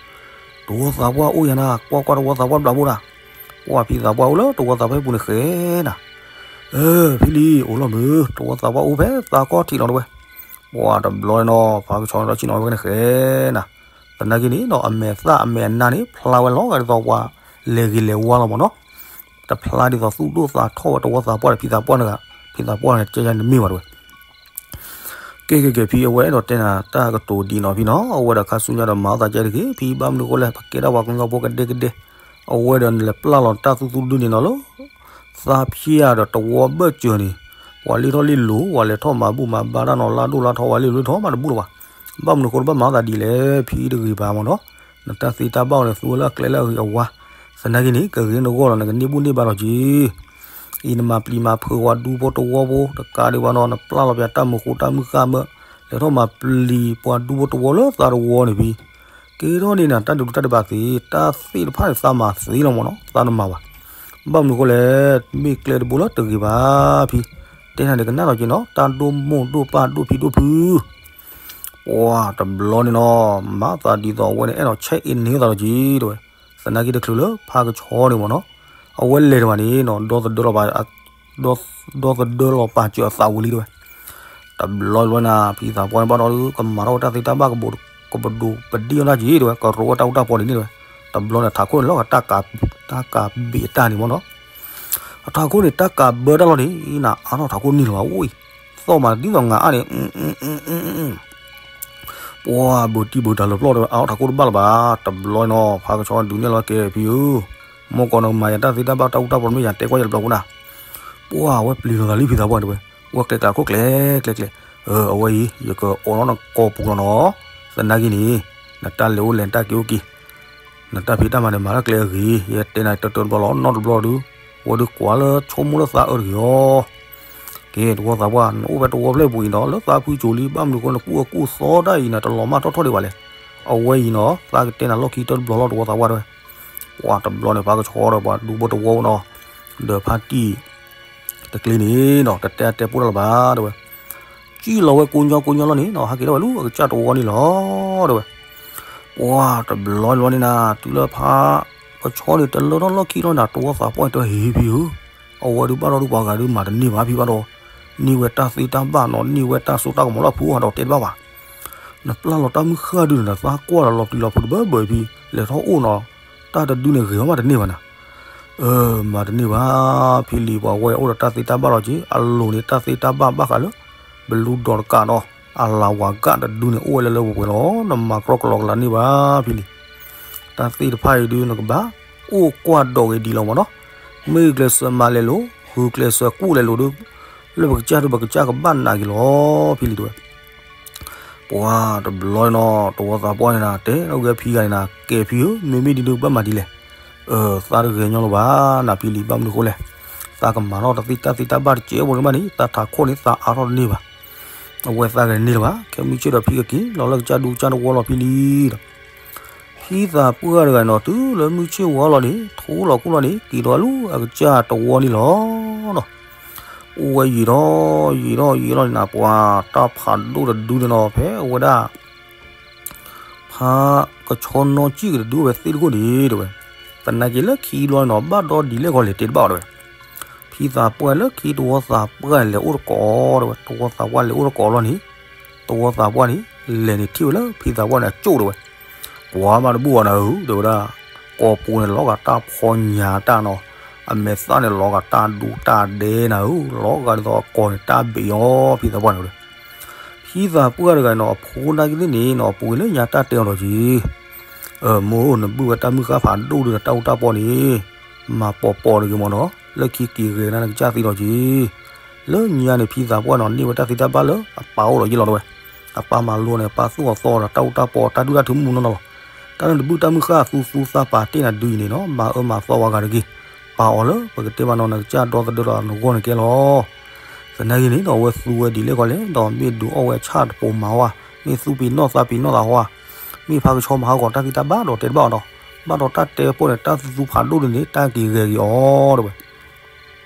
တဝီသးပှၢ်အိၣ်ယၤနၤ ကွၢ်ကွၢ်တဝီသးပှၢ်ဘျးဘိဒၣ်, ပှၤဖံသးပှၢ်အိၣ်လၢတဝီသးပှၢ်ဟံၣ်ပူၤန့ၣ်ဃဲနၤ, အၢ ဖံလံ အိၣ်လီၤမုၢ် တဝီသးပှၢ်အိၣ်ဖဲသးကီၢ်ထံးလီၤတဲဝဲ, ပှၤတဘျီန့ၣ်နီၤ ဖါကဆီန့ၣ်ဒီးဆ့ၣ်နီၤဝဲန့ၣ်ဃဲနၤ, သနာ်က့န့ၣ်နီၤ အမဲာ်သၣ်အမဲာ်အနါန့ၣ် ဖျါဝဲလီၤဂာ်ဒ်သိးပှၤလဲၤဂ့ၤလဲၤဝါလီၤမးနီၤ, တဖျါဒ်သိးသူၣ်ဒိၣ်သးထီၣ်ဝဲတဝီသးပှၢ်ဒီးဖံသးပှၢ်န့ၣ်ဂၤ, ဖံသးပှၢ်န့ၣ် ကဲယါန့ၣ်တမ့ၢ်ဘၣ်တဲဝဲ ကဲကဲကဲ ဖံအဝဲအဲၣ်ဒိးတဲနၤတၢ်ကတိၤဒ်နီၤဖံနီၤ, အဝဲဒီးခါဆူညါဒီးမၤအီၣ်သးကဲတဂ့ၤ ဖံဘၣ်မနုၤအဃိလဲၣ် ပကဲဒၣ်ပှၤကညီဖိကဒဲကဒဲ, အဝဲဒီးနလဲၤပျၢ်လီၤတၢ်သူသူဒုန့ၣ်နီၤလၢ သးဖျါဒီးတဝီဘၢၣ်စၢၤန့ၣ်, ပှၤလ့ထီၣ်လ့လိၤ ပှၤလဲၤထီၣ်မၤဘူၣ်မၤဘါတၢ်နီၤ လါဒိၣ်လါထီဝဲလ့လိၤထီၣ်မးတဘူၣ်လၢၤဘၣ်, ဘၣ်မနုၤအဃိတဘၣ်မၤအီၣ်သးဒ်လဲၣ် ဖံတဂ့ၤဘၣ်မးနီၤ, နတၢ်သ့တၢ်ဘၣ်အီၤန့ၣ် သူဝဲလၢအကျဲလၢအဂ့ၤအဝါ, သနာ်က့န့ၣ် ကဂ့ၤနဂီၢ်လီၤ နကန့ၢ်ဘူၣ်န့ၢ်ဘါလီၤက့ၤ အံၤနမၤပျံၤမၤဖုးဝဲဒူဖိတဝီဖိ တကးဒံးဘၣ်နီၤ နပျၢ်လီၤပှၤတၢ်မုာ်ဃူတၢ်မုာ်ဃာ်မး, လဲၤထီၣ်မၤပျံၤပှၤဒူဖိတဝီလၢသးတဝီန့ၣ်ဖံ, ကဲထီၣ်န့ၣ်နၤ တၢ်ဒုးဒိၣ်တၢ်ဒဲးဘးသ့, တၢ်သ့ၣ်တဖၣ်န့ၣ် သးမၤသ့လီၤမးနီၤ သးတမၤဘၣ်, ဘၣ်မနုၤအဃိလဲၣ်, မ့ၢ်ကျဲတဘိလၢတဂ့ၤဘၣ်ဖံ, တဲနၤန့ၣ်ကနၣ်လီၤက့ၤနီၤ တၢ်ဒိၣ်မိၢ်ဒိၣ်ပၢ်ဒိၣ်ဖံးဒိၣ်ဖု ပှၤတဘျီန့ၣ်နီၤ မၤသးဒ်သိးအဝဲန့ၣ် အဲၣ်ဒိးဆဲးအ့န့သးလီၤက့ၤတဲဝဲ, သနာ်က့တချုးလၢဖါကဆီန့ၣ်မးနီၤ, အဝဲလဲၤတဘၣ်န့ၣ်နီၤ ဒီသဒၢလီၤပာ်, ဒီသဒၢလီၤပာ်စၢၤအသးဝံၤလံတဲဝဲ, တဘျီတဘျီနၤ ဖံသးပှၢ်န့ၣ်ဘၣ်ဒီး ကမၤထီၣ်ဝဲတၢ်သ့တၢ်ဘၣ် ကပဒိးပဒံၣ်အီၣ်တၢ်က့ၤတဲဝဲ ကရိဝဲတၢ်အူတၢ်ပီန့ၣ်န့ၣ်တဲဝဲ, တဘျီန့ၣ်ထးခိၣ်န့ၣ်လီၤဂာ် တၢ်ကးဘ့းအတၢ်န့ၣ်မးနီၤ အထးခိၣ်န့ၣ် တၢ်ကးဘၢတၢ်လီၤန့ၣ် နအါထီၣ်ထးခိၣ်န့ၣ်လီၤဘၣ် အိၣ်အံၤ, သီၣ်မးဒ်သိးငါအါန့ၣ်, ပှၤဘုးတံၢ်ဘုးတၢ်လၢပျီၢ်တဲဝဲ အါထီၣ်ထးခိၣ်တဘၣ်လၢၤဘၣ်, တဘျီနီၤ ဖါကဆီဒုးနဲၣ်လီၤကဲဖံဧၢ, မ့ၢ်ကီးနကမၤယၤတၢ်သ့တၢ်ဘၣ်တၢ်အူတၢ်ပီမ့ၢ်ယၤတဲကွၢ်ယၤတဘျီဖိနၤ, ပှၤဝဲပျံၤလီၤသးလံဖံသးပှၢ်တဲဝဲ, ဝဲကျဲကျဲခိၣ်ကျဲကျဲကျဲ, အဝဲအံၤ ယကအိးထီၣ်နကိာ်ပူၤလီၤနီၤ, သနာ်က့န့ၣ် နတၢ်လဲၤအိၣ်လဲၤနတၢ်က့ၤအိၣ်က့ၤ နတၢ်ဖံးတၢ်မၤန့ၣ် မၤလၢကျဲအဂ့ၤ, ယတဲနၤတၢတဘျီလီၤ နီတဘျီဒုး, ဝဲဒုးကွၢ်လၢဆိကမိၣ်လၢသးအၢတဂ့ၤအီၤ, ကဲ တဝီသးပှၢ် နအိၣ်ဖဲတဝီဖျၢၣ်ပူၤအံၤနီၤ လၢသးဖုကၠိလံ ဘၣ်မနုၤအဃိနကူၣ်အကူၣ်သီတၢ်အံၤနၤ တလီၤမၢ်ထီၣ်ထီၣ်ဒံးဘၣ်လဲၣ်, အဝဲအံၤနီၤ သးကတဲနၤလီၢ်ခံတၢတဘျီလီၤ တဝီသးပှၢ်တဲဝဲ, ပှၤတဘျီန့ၣ် ဖါကဆီဒီးပှၤဒူဖိတဝီနီၤ, ဒီးဖါတံၢ် တကျ့န့ၣ်နီၤ တတဲအတဲပိၢ်တၢ်လၢၤဘၣ်တဲဝဲ, ကံၣ်လီၤဝဲကိးညီကိးညီလီၤန့ၣ်နီၤ ဟဲက့ၤထီၣ်ဝဲလၢအကစၢ်တဝီန့ၣ်လီၤတဲဝဲ, ပှၤတဘျီတဘျီန့ၣ်နၤ တုၤလၢဖါကဆီန့ၣ် တလၢထီၣ်လီၢ်ခံလီၤနၤ တဝီသးပှၢ်တဟ့ၣ်ဖံဧၢ, အဝဲဒုးဘၣ်ထီၣ်ဒုးပှၤဂၤဒုးမၤတန့ၢ်ဘၣ်ဖံဘၣ်ဒီး, န့ၢ်ဝဲတၢ်သ့တၢ်ဘၣ်နီၤ န့ၢ်ဝဲတၢ်စိတၢ်ကမီၤလၢအဖုအိၣ်ဒီးတဲတဘၣ်ဘၣ်, နပျၢ်လီၤတၢ်မုၢ်ဃၢ်ဒုးနၤ သးကွၢ်လီၤလီၤပျံၤလီၤဖုးတဘၢဘၢအံၤဖံ, လဲၤထီၣ်အိၣ်နီၤ, တၢ်တဒုန့ၣ်ဂ့ၤအီၤမးတန့ၢ်ဘၣ်နၤ အၢ မၤတန့ၢ်ဘၣ်, ဖံလံၤပှၤဝဲအိၣ်ဒီးတၢ်သ့တၢ်ဘၣ်လီၤက့ၤ အလိၤန့ၣ် တၢ်သ့တၢ်ဘၣ်ဘၣ်ဃးလၢ ဘလူဒီးတကးဒီး အလၤဝၤကၣ်တဒုန့ၣ် အိၣ်ဝဲလၢလၢပှဲၤပှဲၤလီၤ နမၤကြီကလီကလၤန့ၢ်ဘၣ် ဖံလံၤ, တၢ်သ့ၣ်တဖၣ်အံၤဒုး နကဘၣ်အိၣ်ကွၢ်ဒီးဂ့ၤဒံးလီၤမးနီၤ, မ့ၢ်ဂုာ်ကျဲးစၢးမၤလဲၤလိၤ ဂုာ်ကျဲးစၢးကူၣ်လဲၤလိၤဒုး လၢပကစၢ်ဒုး ပကစၢ်ကဘၣ်နာ်က့ၤလီၤ ဖံလံၤတဲဝဲ ပှၤတဘျီနီၤ တဝီသးပှၢ်န့ၣ်နၤ တဲနီၣ်ဂဲၤဖံဂၤန့ၣ်နၤ ကဲဖံဧၢ မ့မ့ၢ်ဒ်ဒုးဘၣ်မၤဒ်လဲၣ်, အၢ သးတဂဲၤညီလၢၤဘၣ် နဖံလံၤ ဘၣ်မနုၤအဃိလဲၣ်, သးကမၤထီၣ်တၢ်သ့တၢ်ဘၣ်တစဲးဖိန့ၣ်ဘၣ်န့ၣ် သးထးခိၣ်န့ၣ် သးအါထီၣ်တန့ၢ်ဘၣ်, အဝဲသးဂဲၤန့ၢ်လၢၤဘၣ် ခဲမုၢ်ဆ့ၣ်ဒီးဖံကက့ၤလီၤလၢကစၢ်ဒူကစၢ်တဝီလီၤဖံလံၤဒီး ဖံသးပှၢ်တဂၤန့ၣ်နီၤ တုၤလၢမုၢ်ဆ့ၣ်ဝါလီၤန့ၣ် ထိလီၤခိၣ်လီၤန့ၣ် က့ၤဒီးလူၤအကစၢ်တဝီန့ၣ်လီၤနီၤ, အိၣ်ဝဲယံာ်ထီၣ်ယံာ်ထီၣ်ယံာ်ထီၣ်န့ၣ်နၤ ပှၤတၢ်ဖးဒိၣ်တဒုန့ၣ်နီၤ ဖဲအဝဲဒၣ် ဖါကဆီနီၢ်ကံၣ်ကတဒုဝဲသ့ၣ်တခိၣ်န့ၣ်တဲဝဲ, သနာ်က့လၢခံဘျီန့ၣ်နီၤ ဘၣ်ဒီဒ်လဲၣ်ဂီၤလဲၣ်တဲတဘၣ်အီၤတဲဝဲ, ဖံသးပှၢ်လၢခံတဝီသးပှၢ်န့ၣ် လဲၤအိၣ်တကိးတဲဝဲ တဝီသးပှၢ်လဲၤအိၣ်တကိးလီၤန့ၣ်, တဝီသးပှၢ်န့ၣ် လဲၤန့ၣ်ထံၣ်ဝဲလၢဖံသးပှၢ်န့ၣ်အကၠိၣ်တဲဝဲ, ကွၢ်မးတဘူၣ်ဘၣ်နၤဧၢ တဲဝဲဒၣ်, ကိာ်ပူၤန့ၣ်လီၤဂာ်တၢ်ဖီညါတၢ်နီၤ, အမဲာ်သၣ်န့ၣ်လီၤဂာ်တၢ်ဒူတၢ်ဒဲနၤဧၢ, လီၤဂာ်ဒ်သိးအကိာ်န့ၣ်တၢ်ဘ့ၣ်အီၤ ဖံသးပှၢ်န့ၣ်တဲဝဲ ဖံသးပှၢ်တဂၤန့ၣ်နီၤ အဖိနာ်က့သ့ၣ်န့ၣ်နီၤ အပူၤကွံာ်လၢညါတၢ်တဲအီၤဒီးက့ၤ, အၢ မိၢ်ဧၢ နဘုၣ်ဝဲတၢ်မုၢ်ဃၢ်ဖးဒိၣ်ဒုဒီးတၢ်အူတၢ်ပီန့ၣ်, မၤပိာ်ပိာ်တဂ့ၤမးနီၤ, လၢခံက့ၤဂဲၤကဒါနကစၢ်သ့ဒီးက့ၤ, လၢညါန့ၣ် ဖံသးပှၢ်နီၤ န့ၢ်ဝဲတၢ်သ့တၢ်ဘၣ်လၢအပၢ်အိၣ်ဒီးယ့ၢ်လီၤတဲဝဲ, အပၢ်မၤလိန့ၣ် အပၢ်သူၣ်အီၤသီအီၤဒီးတၢ်အူတၢ်ပီတၢ်ဒုၣ်တၢ်ထုမုၢ်နီၢ်နီၢ်လီၤ, တၢ်လၢနဘုၣ်တၢ်မုၢ်ဃၢ်သူသူသးပာ်တ့ၢ်နၤဒုအံၤန့ၣ်နီၤ မၤအၢမၤသီဝဲဂၤတဂ့ၤ, ပာ်အီၤလၢပကတဲဘၣ်နီၤ နကစၢ်ဒီသဒၢလီၤနဂီၢ်န့ၣ်ကဲလီၤ. သနာ်က့န့ၣ်ဒီး အဝဲသူဝဲဒ်လဲၣ်ဃီလဲၣ်ဒီး မ့ၢ်ဒုးအီၣ်ဝဲဆၣ်တပိာ်မၤဝဲ, မ့ၢ်သူပံၤနီၣ်သးပံၤနီၣ်သးဟီ, မ့ၢ်ဖါကဆှီမၤဟးဂီၤတၢ်သံတၢ်ဘၣ်ဒီးတဲတဘၣ်အီၤဒီး ဘၣ်ဒီးတၢ်တဲပီၢ်န့ၣ် တၢ်သူသူဖးဒိၣ်ဒ်န့ၣ် တၢ်က့ၤဂဲၤက့ၤအီၤတဲဝဲ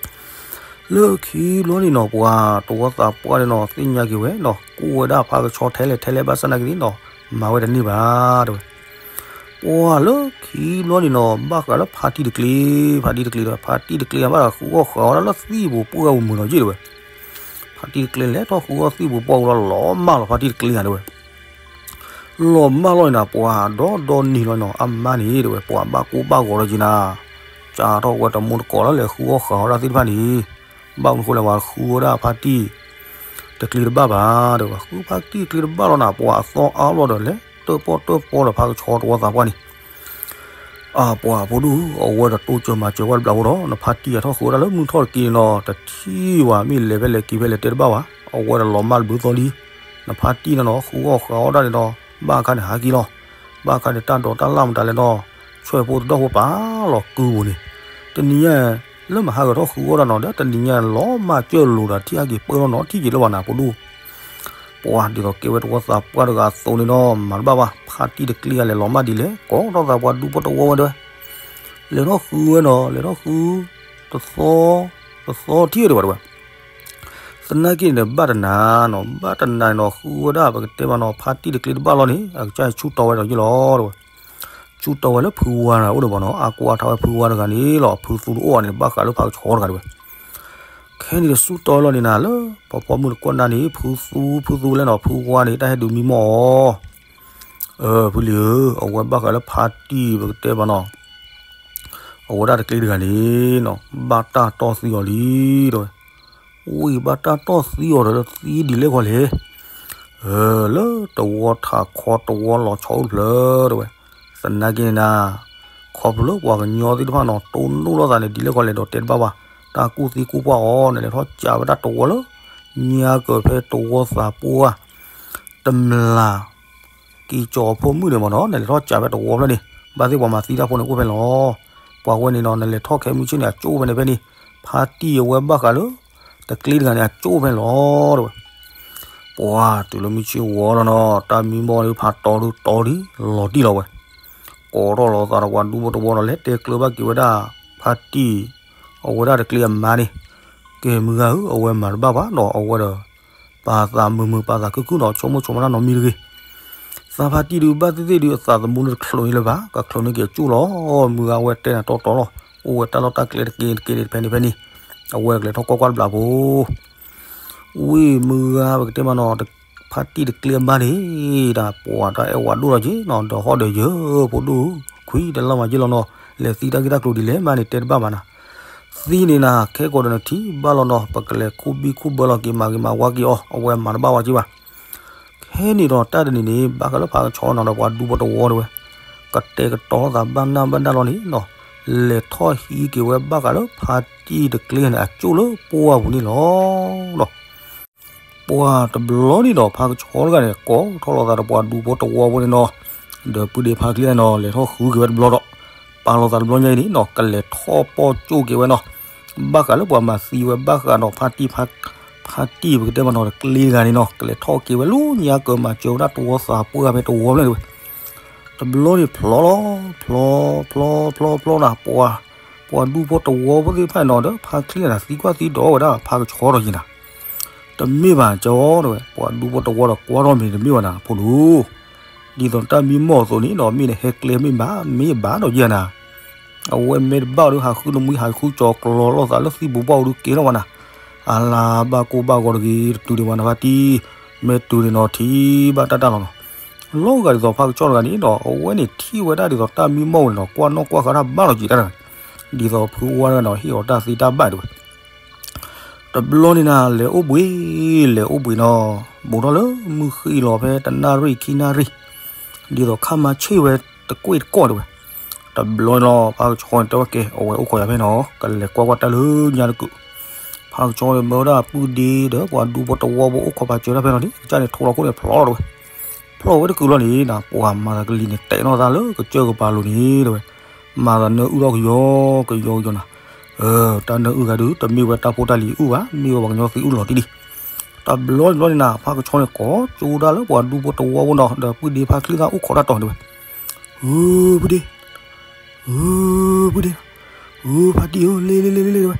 လၢခံဘျီန့ၣ်နီၤ ပှၤတဝီသးပှၢ်န့ၣ်နီၤ သ့ၣ်ညါက့ၤဝဲနီၤ ကူၣ်ဝဲဒၣ်ဖါကဆှီထဲလဲၣ်ထဲလဲၣ်ဘၣ်ဆၣ်သနာ်က့န့ၣ်နီၤ မၤဝဲတန့ၢ်ဘၣ်တဲဝဲ. ပှၤလၢခံဘျီန့ၣ်နီၤ ဘၣ်ဃးလၢဖါတံၢ်တကျ့, ဖါတံၢ်တကျ့ဒီး ဖါတံၢ်တကျ့ဘၣ်ဃုအီၣ်ဃုအီၣ်ဒၣ်လၢသံၣ်ပူၤပှၢ်ပူၤမုာ်လီၤက့ၤတဲဝဲ. ဖါတံၢ်တကျ့လဲၤထီၣ်ဃုအီၣ်သံၣ်ပူၤပှၢ်ပူၤလီၤ လီၤမၢ်လီၤဖါတံၢ်တကျ့ဧါတဲဝဲ. လီၤမၢ်လီၤန့ၣ်နၤ ပှၤဒီဒီနံၤလီၤနီၤ အမါန့ၣ်တဲဝဲ ပှၤဘၣ်ကိၢ်ဘၣ်ဂီၤလီၤက့ၤနၤ, ကးထီၣ်ဝဲတမူတကိးလၢလဲၤဃုအီၣ်ဃုအီၣ်ဒၣ်သ့ၣ်တဖၣ်န့ၣ်, ဘၣ်မနုၤဃိလဲၣ် ပှၤဃုဝဲဒၣ်ဖါတံၢ်တကျ့တဘၣ်ဘၣ်တဲဝဲ. ဃုဖါတံၢ်တကျ့တဘၣ်လီၤနၤ ပှၤအသီအါလီၤဒီးလဲၤတၢၣ်ပီၣ်တၢၣ်ပီဒီးဖါကဆှီတဝီသးပှၢ်န့ၣ် အပှၤဖိဒိၣ်ဧၢ အဝဲဒီးတိစၢၤမၤစၢၤဝဲတဘျီဖိဒီး နဖါတံၢ်အထီၣ်ဃုဝဲဒၣ်လၢမုၢ်ထီၣ်တက့ၢ်န့ၣ်နီၤ တထံၣ်ဝဲ မ့ၢ်လဲၤဖဲလဲၣ်က့ၤဖဲလဲၣ်တဲတဘၣ်ဘၣ်, အဝဲဒီးလီၤမၢ်တဘျုးသီလံ. နဖါတံၢ်န့ၣ်နီၤ ဃုအီၣ်ဃုအီၣ်ဒၣ်န့ၣ်ဒီး ဘၣ်အခါန့ၣ်ဟးက့ၤလီၤ. ဘၣ်အခါန့ၣ် တၢ်ဒိးတၢ်လၢ်မတၤလဲၣ်နီၤ ဆွဲၣ်ဖိတဒီၣ်ဖိပာ်လီၤကုပူၤန့ၣ်, တနံၤညါ လၢမဟါဂီၤထီၣ်ဃုအီၣ်ဒၣ်နီၤ ဒီးတနံၤညါလီၤမၢ်ကၢၢ်လိာ်ဒီး ထံၣ်အါက့ၤလၢဘၣ်နၤဖိဒိၣ် ပှၤဒ်သိးကဲဝဲတဝီသးပှၢ်တဂၤအသိးန့ၣ်ဒီး မၤတဘၣ်ဘၣ် ဖါတံၢ်တကျ့ဂၤလဲၤလီၤမၢ်ဒ်လဲၣ် ကိးထီၣ်သးပှၤဒူဖိတဝီဝဲတဲဝဲ. လဲၤထီၣ်ဃုဝဲနီၤ လဲၤထီၣ်ဃု တသီ တသီထံၣ်ဝဲတဲဝဲတဲဝဲ. သနာ်က့န့ၣ်ဒီး ဘၣ်တနၤနီၤ ဘၣ်တနၤန့ၣ်နီၤ ဃုဝဲဒၣ်ပကတဲဘၣ်နီၤ ဖါတံၢ်တကျ့တဘၣ်လီၤန့ၣ် အကစၢ်ဆူၣ်တီဝဲဒီးယ့ၢ်လီၤတဲဝဲ. ဆူၣ်တီဝဲလၢဖုဝါတဂၤအိၣ်ဒီးဘၣ်နီၤ အါကိးအါထီၣ်ဝဲဖုဝါတဂၤန့ၣ်လီၤ ဖုသူတအိၣ်ဘၣ်န့ၣ် ဘၣ်ဃးလၢဖါကဆှီတဂၤတဲဝဲ. ခဲန့ၣ်ဒီးဆူၣ်တီဝဲလီၤန့ၣ်နၤ လၢပှၤပိာ်မုၣ်တကွၢ်နၢ်န့ၣ် ဖုသူ ဖုသူလဲၣ်နီၤ ဖုဝါန့ၣ် တၢ်ဟဲဒုးမံမီၢ်အီၤ ဖုလံၤဧၢ အဝဲဘၣ်ဃးလၢဖါတံၢ်ပကတဲဘၣ်နီၤ အဝဲဒၣ်တကျ့တဂၤန့ၣ်နီၤ ဘၣ်တၢ်တီၢ်သံအီၤလံတဲဝဲ. ဝံၤဘၣ်တၢ်တီၢ်သံအီၤဒီးသံဒ်လဲၣ်ဃီလဲၣ် လၢတဝီထးခီတဝီလီၤဆီအိၣ်တဖျၢၣ်တဲဝဲ. သနာ်က့န့ၣ်နၤ ခီဖျိလၢပှၤကညီသ့ၣ်တဖၣ်နီၤ တိၢ်နီၣ်လိာ်သးန့ၣ် ဒ်လဲၣ်ဃီလဲၣ်ဒီးတဲတဘၣ်ဘၣ် တၢ်ကူၣ်သံကူၣ်ပှၢ်အီၤ နလဲၤထီၣ်ကးဝဲဒၣ်တဝီလၢ ညါကၢၤဖဲတဝီသးပှၢ် တမျး က့ၤကၠီၤအဖိမုၣ်န့ၣ်မ့ၢ်နီၤ နလဲၤထီၣ်ကးဖဲတဝီဖျၢၣ်န့ၣ် ဘၣ်သ့ၣ်ပှၤမၤသံတၢ်ဖိန့ၣ်အိၣ်ဖဲလီၤ. ပှၤဝဲန့ၣ်နီၤ နလဲၤထီၣ်ခဲမုၢ်ဆ့ၣ်န့ၣ် အကၠိၣ်ဖဲန့ၣ်ဖဲန့ၣ် ဖါတံၢ်အဝဲဘၣ်ဃးလၢ တကျ့တဂၤန့ၣ် အကၠိၣ်ဖဲလီၤတဲဝဲ. ပှၤတုၤလၢမုၢ်ဆ့ၣ်ဝီလီၤနီၤ တၢ်မံမီၢ်လၢဖးတီၤဒုတီၤဒံးလီၤတံၢ်လီၤဝဲ ကိးထီၣ်လီၤသးဒီးပှၤဒူဖိတဝီဒီး လဲၤတဲကျၢၤဘၣ်က့ၤဝဲဒၣ် ဖါတံၢ် အဝဲဒၣ်တကျ့အမါန့ၣ်, ကဲမုၢ်ဂၤဧၢ အဝဲမၤတဘၣ်ဘၣ်ဒီး အဝဲဒီး ပာ်သးမုာ်မုာ် ပာ်သးခုခုဒီး ဆိကမိၣ်ဆိကမးတၢ်နီတမံၤတဂ့ၤ. သးဖါတံၢ်ဒုး ဘၣ်သ့ၣ်သ့ၣ်ဒုး အသးသမူန့ၣ်တချုးန့ၣ်လၢၤဘၣ်, ကချုးန့ၣ်က့ၤအကၠိၣ်လီၤ. မုၢ်ဂၤဝဲတဲနၤတီတီလီၤ, အိၣ်ဝဲတၢ်လီၢ်တၢ်ကျဲတက့ၢ်တက့ၢ်န့ၣ် တဖဲန့ၣ်ဖဲန့ၣ်, အဝဲကလဲၤထီၣ်ကွၢ်ကွၢ်တဘျီဖိ ဝံၤမုၢ်ဂၤပကတဲမးနီၤ, ဖါတံၢ်တကျ့အမါန့ၣ် တၢ်ပှၤတၢ်အဲၣ်ဝဲဒိၣ်လီၤက့ၤနီၤ, ဒီးဟီၣ်ဒီးယၢၤဖိဒိၣ်ခွံတလီၢ်မးက့ၤလီၤနီၤ, လဲၤသံတၢ်ဂ့ၢ်တၢ်ကျိၤဒ်လဲၣ်မးန့ၣ် တဲတဘၣ်ဘၣ်နၤ, သံန့ၣ်နၤ ခဲကိာ်ဒီးနထံၣ်ဘၣ်လီၤနီၤ, ပကလဲၤခူၣ်ဘံၣ်ခူၣ်ဘၢလီၤက့ၤမၤဂ့ၤမၤဝါက့ၤအီၤ, အဝဲမၤတဘၣ်ဝဲက့ၤဘၣ် ခဲန့ၣ်ဒီးတၢ်တနံၤန့ၣ် ဘၣ်ဃးလၢဖါကဆှီနီၤဒီးပှၤဒူဖိတဝီတဲဝဲ, ကတဲာ်ကတီၤလိာ်သးဘၣ်နၢ်ဘၣ်နၢ်လီၤန့ၣ်နီၤ, လဲၤထီၣ်ဟံးက့ၤဝဲဘၣ်ဃးလၢဖါတံၢ်တကျ့န့ၣ် အကၠိၣ်လၢပှၢ်ပူၤန့ၣ်လီၤ. ပှၤတဘျီန့ၣ်ဒီး ဖါကဆှီတဂၤန့ၣ် ကိးထီၣ်လိာ်သးဒီးပှၤဒူဖိတဝီဖိန့ၣ်နီၤ, ဒီးပုၢ်ဒ့ဖါချံန့ၣ်နီၤ လဲၤထီၣ်ဃုက့ၤဝဲတဘျီဒီး, ပာ်လိာ်သးတဘျီညါအံၤန့ၣ်နီၤ ကလဲၤထီၣ်ပီၢ်ကၠိၣ်က့ၤဝဲနီၤ, ဘၣ်ဃးလၢပှၤမၤသံဝဲဘၣ်ဃးဒီးဖါတံၢ် ဖါတံၢ်ပကတဲမးနီၤ တကျ့တဂၤန့ၣ်နီၤ ကလဲၤထီၣ်က့ၤဝဲလၢညါကၢၤမၤစၢၤဝဲဒၣ်တဝီသးပှၢ်ဖဲတဝီဖျၢၣ်န့ၣ်ဝဲ, တဘျီန့ၣ်ဖျီလီၤ, ဖျီ ဖျီ ဖျီ ဖျီနၤ, ပှၤ ပှၤဒူဖိတဝီဖိသ့ၣ်တဖၣ်နီၤ ဒီးဖါချံန့ၣ် သံကွၢ်သံဒိးဝဲဒၣ်ဖါကဆှီဒီးယံၤနၤ, တမ့ၢ်ဘၣ်ကၠီတဲဝဲ, ပှၤဒူဖိတဝီဒီးကွၢ်ထီၣ်မ့ၢ်တမ့ၢ်ဘၣ်နၤ ဖိဒိၣ်, ဒ်သိးတၢ်မံမီၢ်အသိးန့ၣ်နီၤ မ့ၢ်နဟဲကျဲမ့ၢ်ဘၣ် မ့ၢ်ဘၣ်ဒီးယံၤနၤ, အဝဲမ့ၢ်တဘၣ်ဒီး ဟးဃုနမံၤ ဟးဃုကၠီၤကျီၤလိာ်သးလၢသံၣ်ပူၤဘၣ်အူဒုးကဲထီၣ်ဘၣ်နၤ, အလၤဘၣ်ကိၢ်ဘၣ်ဂီၤတဂ့ၤ တတုၤဒံးဘၣ်နဖါတံၢ်, မ့ၢ်တုၤန့ၣ်နီၤ ထံၣ်ဘၣ်တၢ်တၢ်လီၤနီၤ, လီၤဂာ်ဒ်သိးဖါကဆှီတဂၤန့ၣ်နီၤ အဝဲန့ၣ်ထံၣ်ဝဲဒၣ်ဒ်သိးတၢ်မံမီၢ်ဝဲန့ၣ်နီၤ ကွၢ်နီၣ်ကွၢ်ဃာ်တၢ်ဘၣ်လီၤက့ၤတၢ်တဂၤ, ဒ်သိးဖုဝါတဂၤနီၤ ဟ့ၣ်အီၤတၢ်သံတၢ်ဘၣ်တဲဝဲ တဘျီန့ၣ်နၤ လဲၤအိၣ်ဘှံး လဲၤအိၣ်ဘှံးနီၤ, ဘူးထီၣ်လၢမုၢ်ဃ့ၢ်လီၤဖဲတနၣ်ရံၣ်ခံနၣ်ရံၣ်, ဒ်သိးခါမၤဆ့ၣ်ဝဲတကွ့ၢ်တကီၢ်တဲဝဲ, တဘျီန့ၣ်လီၤ ဖါကဆှီန့ၣ်တဲဝဲကဲ အဝဲအိၣ်ခိးယၤဖဲနီၤ ကလဲၤကွၢ်ကွၢ်တၢ်လၢညါတကုာ်, ဖါကဆှီန့ၣ်မၢဝဲဒၣ်ပုၢ်ဒ့ဒီးပှၤဒူဖိတဝီဖိအိၣ်ခိးပာ်စၢၤတၢ်ဖဲနီၤန့ၣ် အကစၢ်န့ၣ်ထိးလီၤခိၣ်န့ၣ်ဖျိးလီၤတဲဝဲ, ဖျိးဝဲတကုာ်လီၤန့ၣ်နၤ ပှၤမၤသးကလံၤန့ၣ် တဲာ်နီၣ်သးလၢကစၢၢ်ကပၤလိၤန့ၣ်တဲဝဲ, မၤသးနၢအုၣ်ထီၣ်ကယီကယီကယီနၤ, တၢ်နၢအုၣ်ဂၤဒုး တမ့ၢ်ဝဲတၢ်ဖိတၢ်လံၤအုၣ်ဘၣ်, မ့ၢ်ဝဲပှၤကညီသံအုၣ်လီၤတံၢ်လံ. တဘျီတဘျီန့ၣ်နၤ ဖါကဆှီန့ၣ် ကိးကၠိဒၣ်လၢပှၤဒူဖိတဝီဖိနီၤ, ဒီးပုၢ်ဒ့ဖါချံသၣ်အိၣ်ခိးတၢ်တီၤတဲဝဲ, ဟု ပုၢ်ဒ့, ဟု ပုၢ်ဒ့, ဟု ဖါတံၢ်ဧၢ, လ့လ့လ့လ့လ့တဲဝဲ.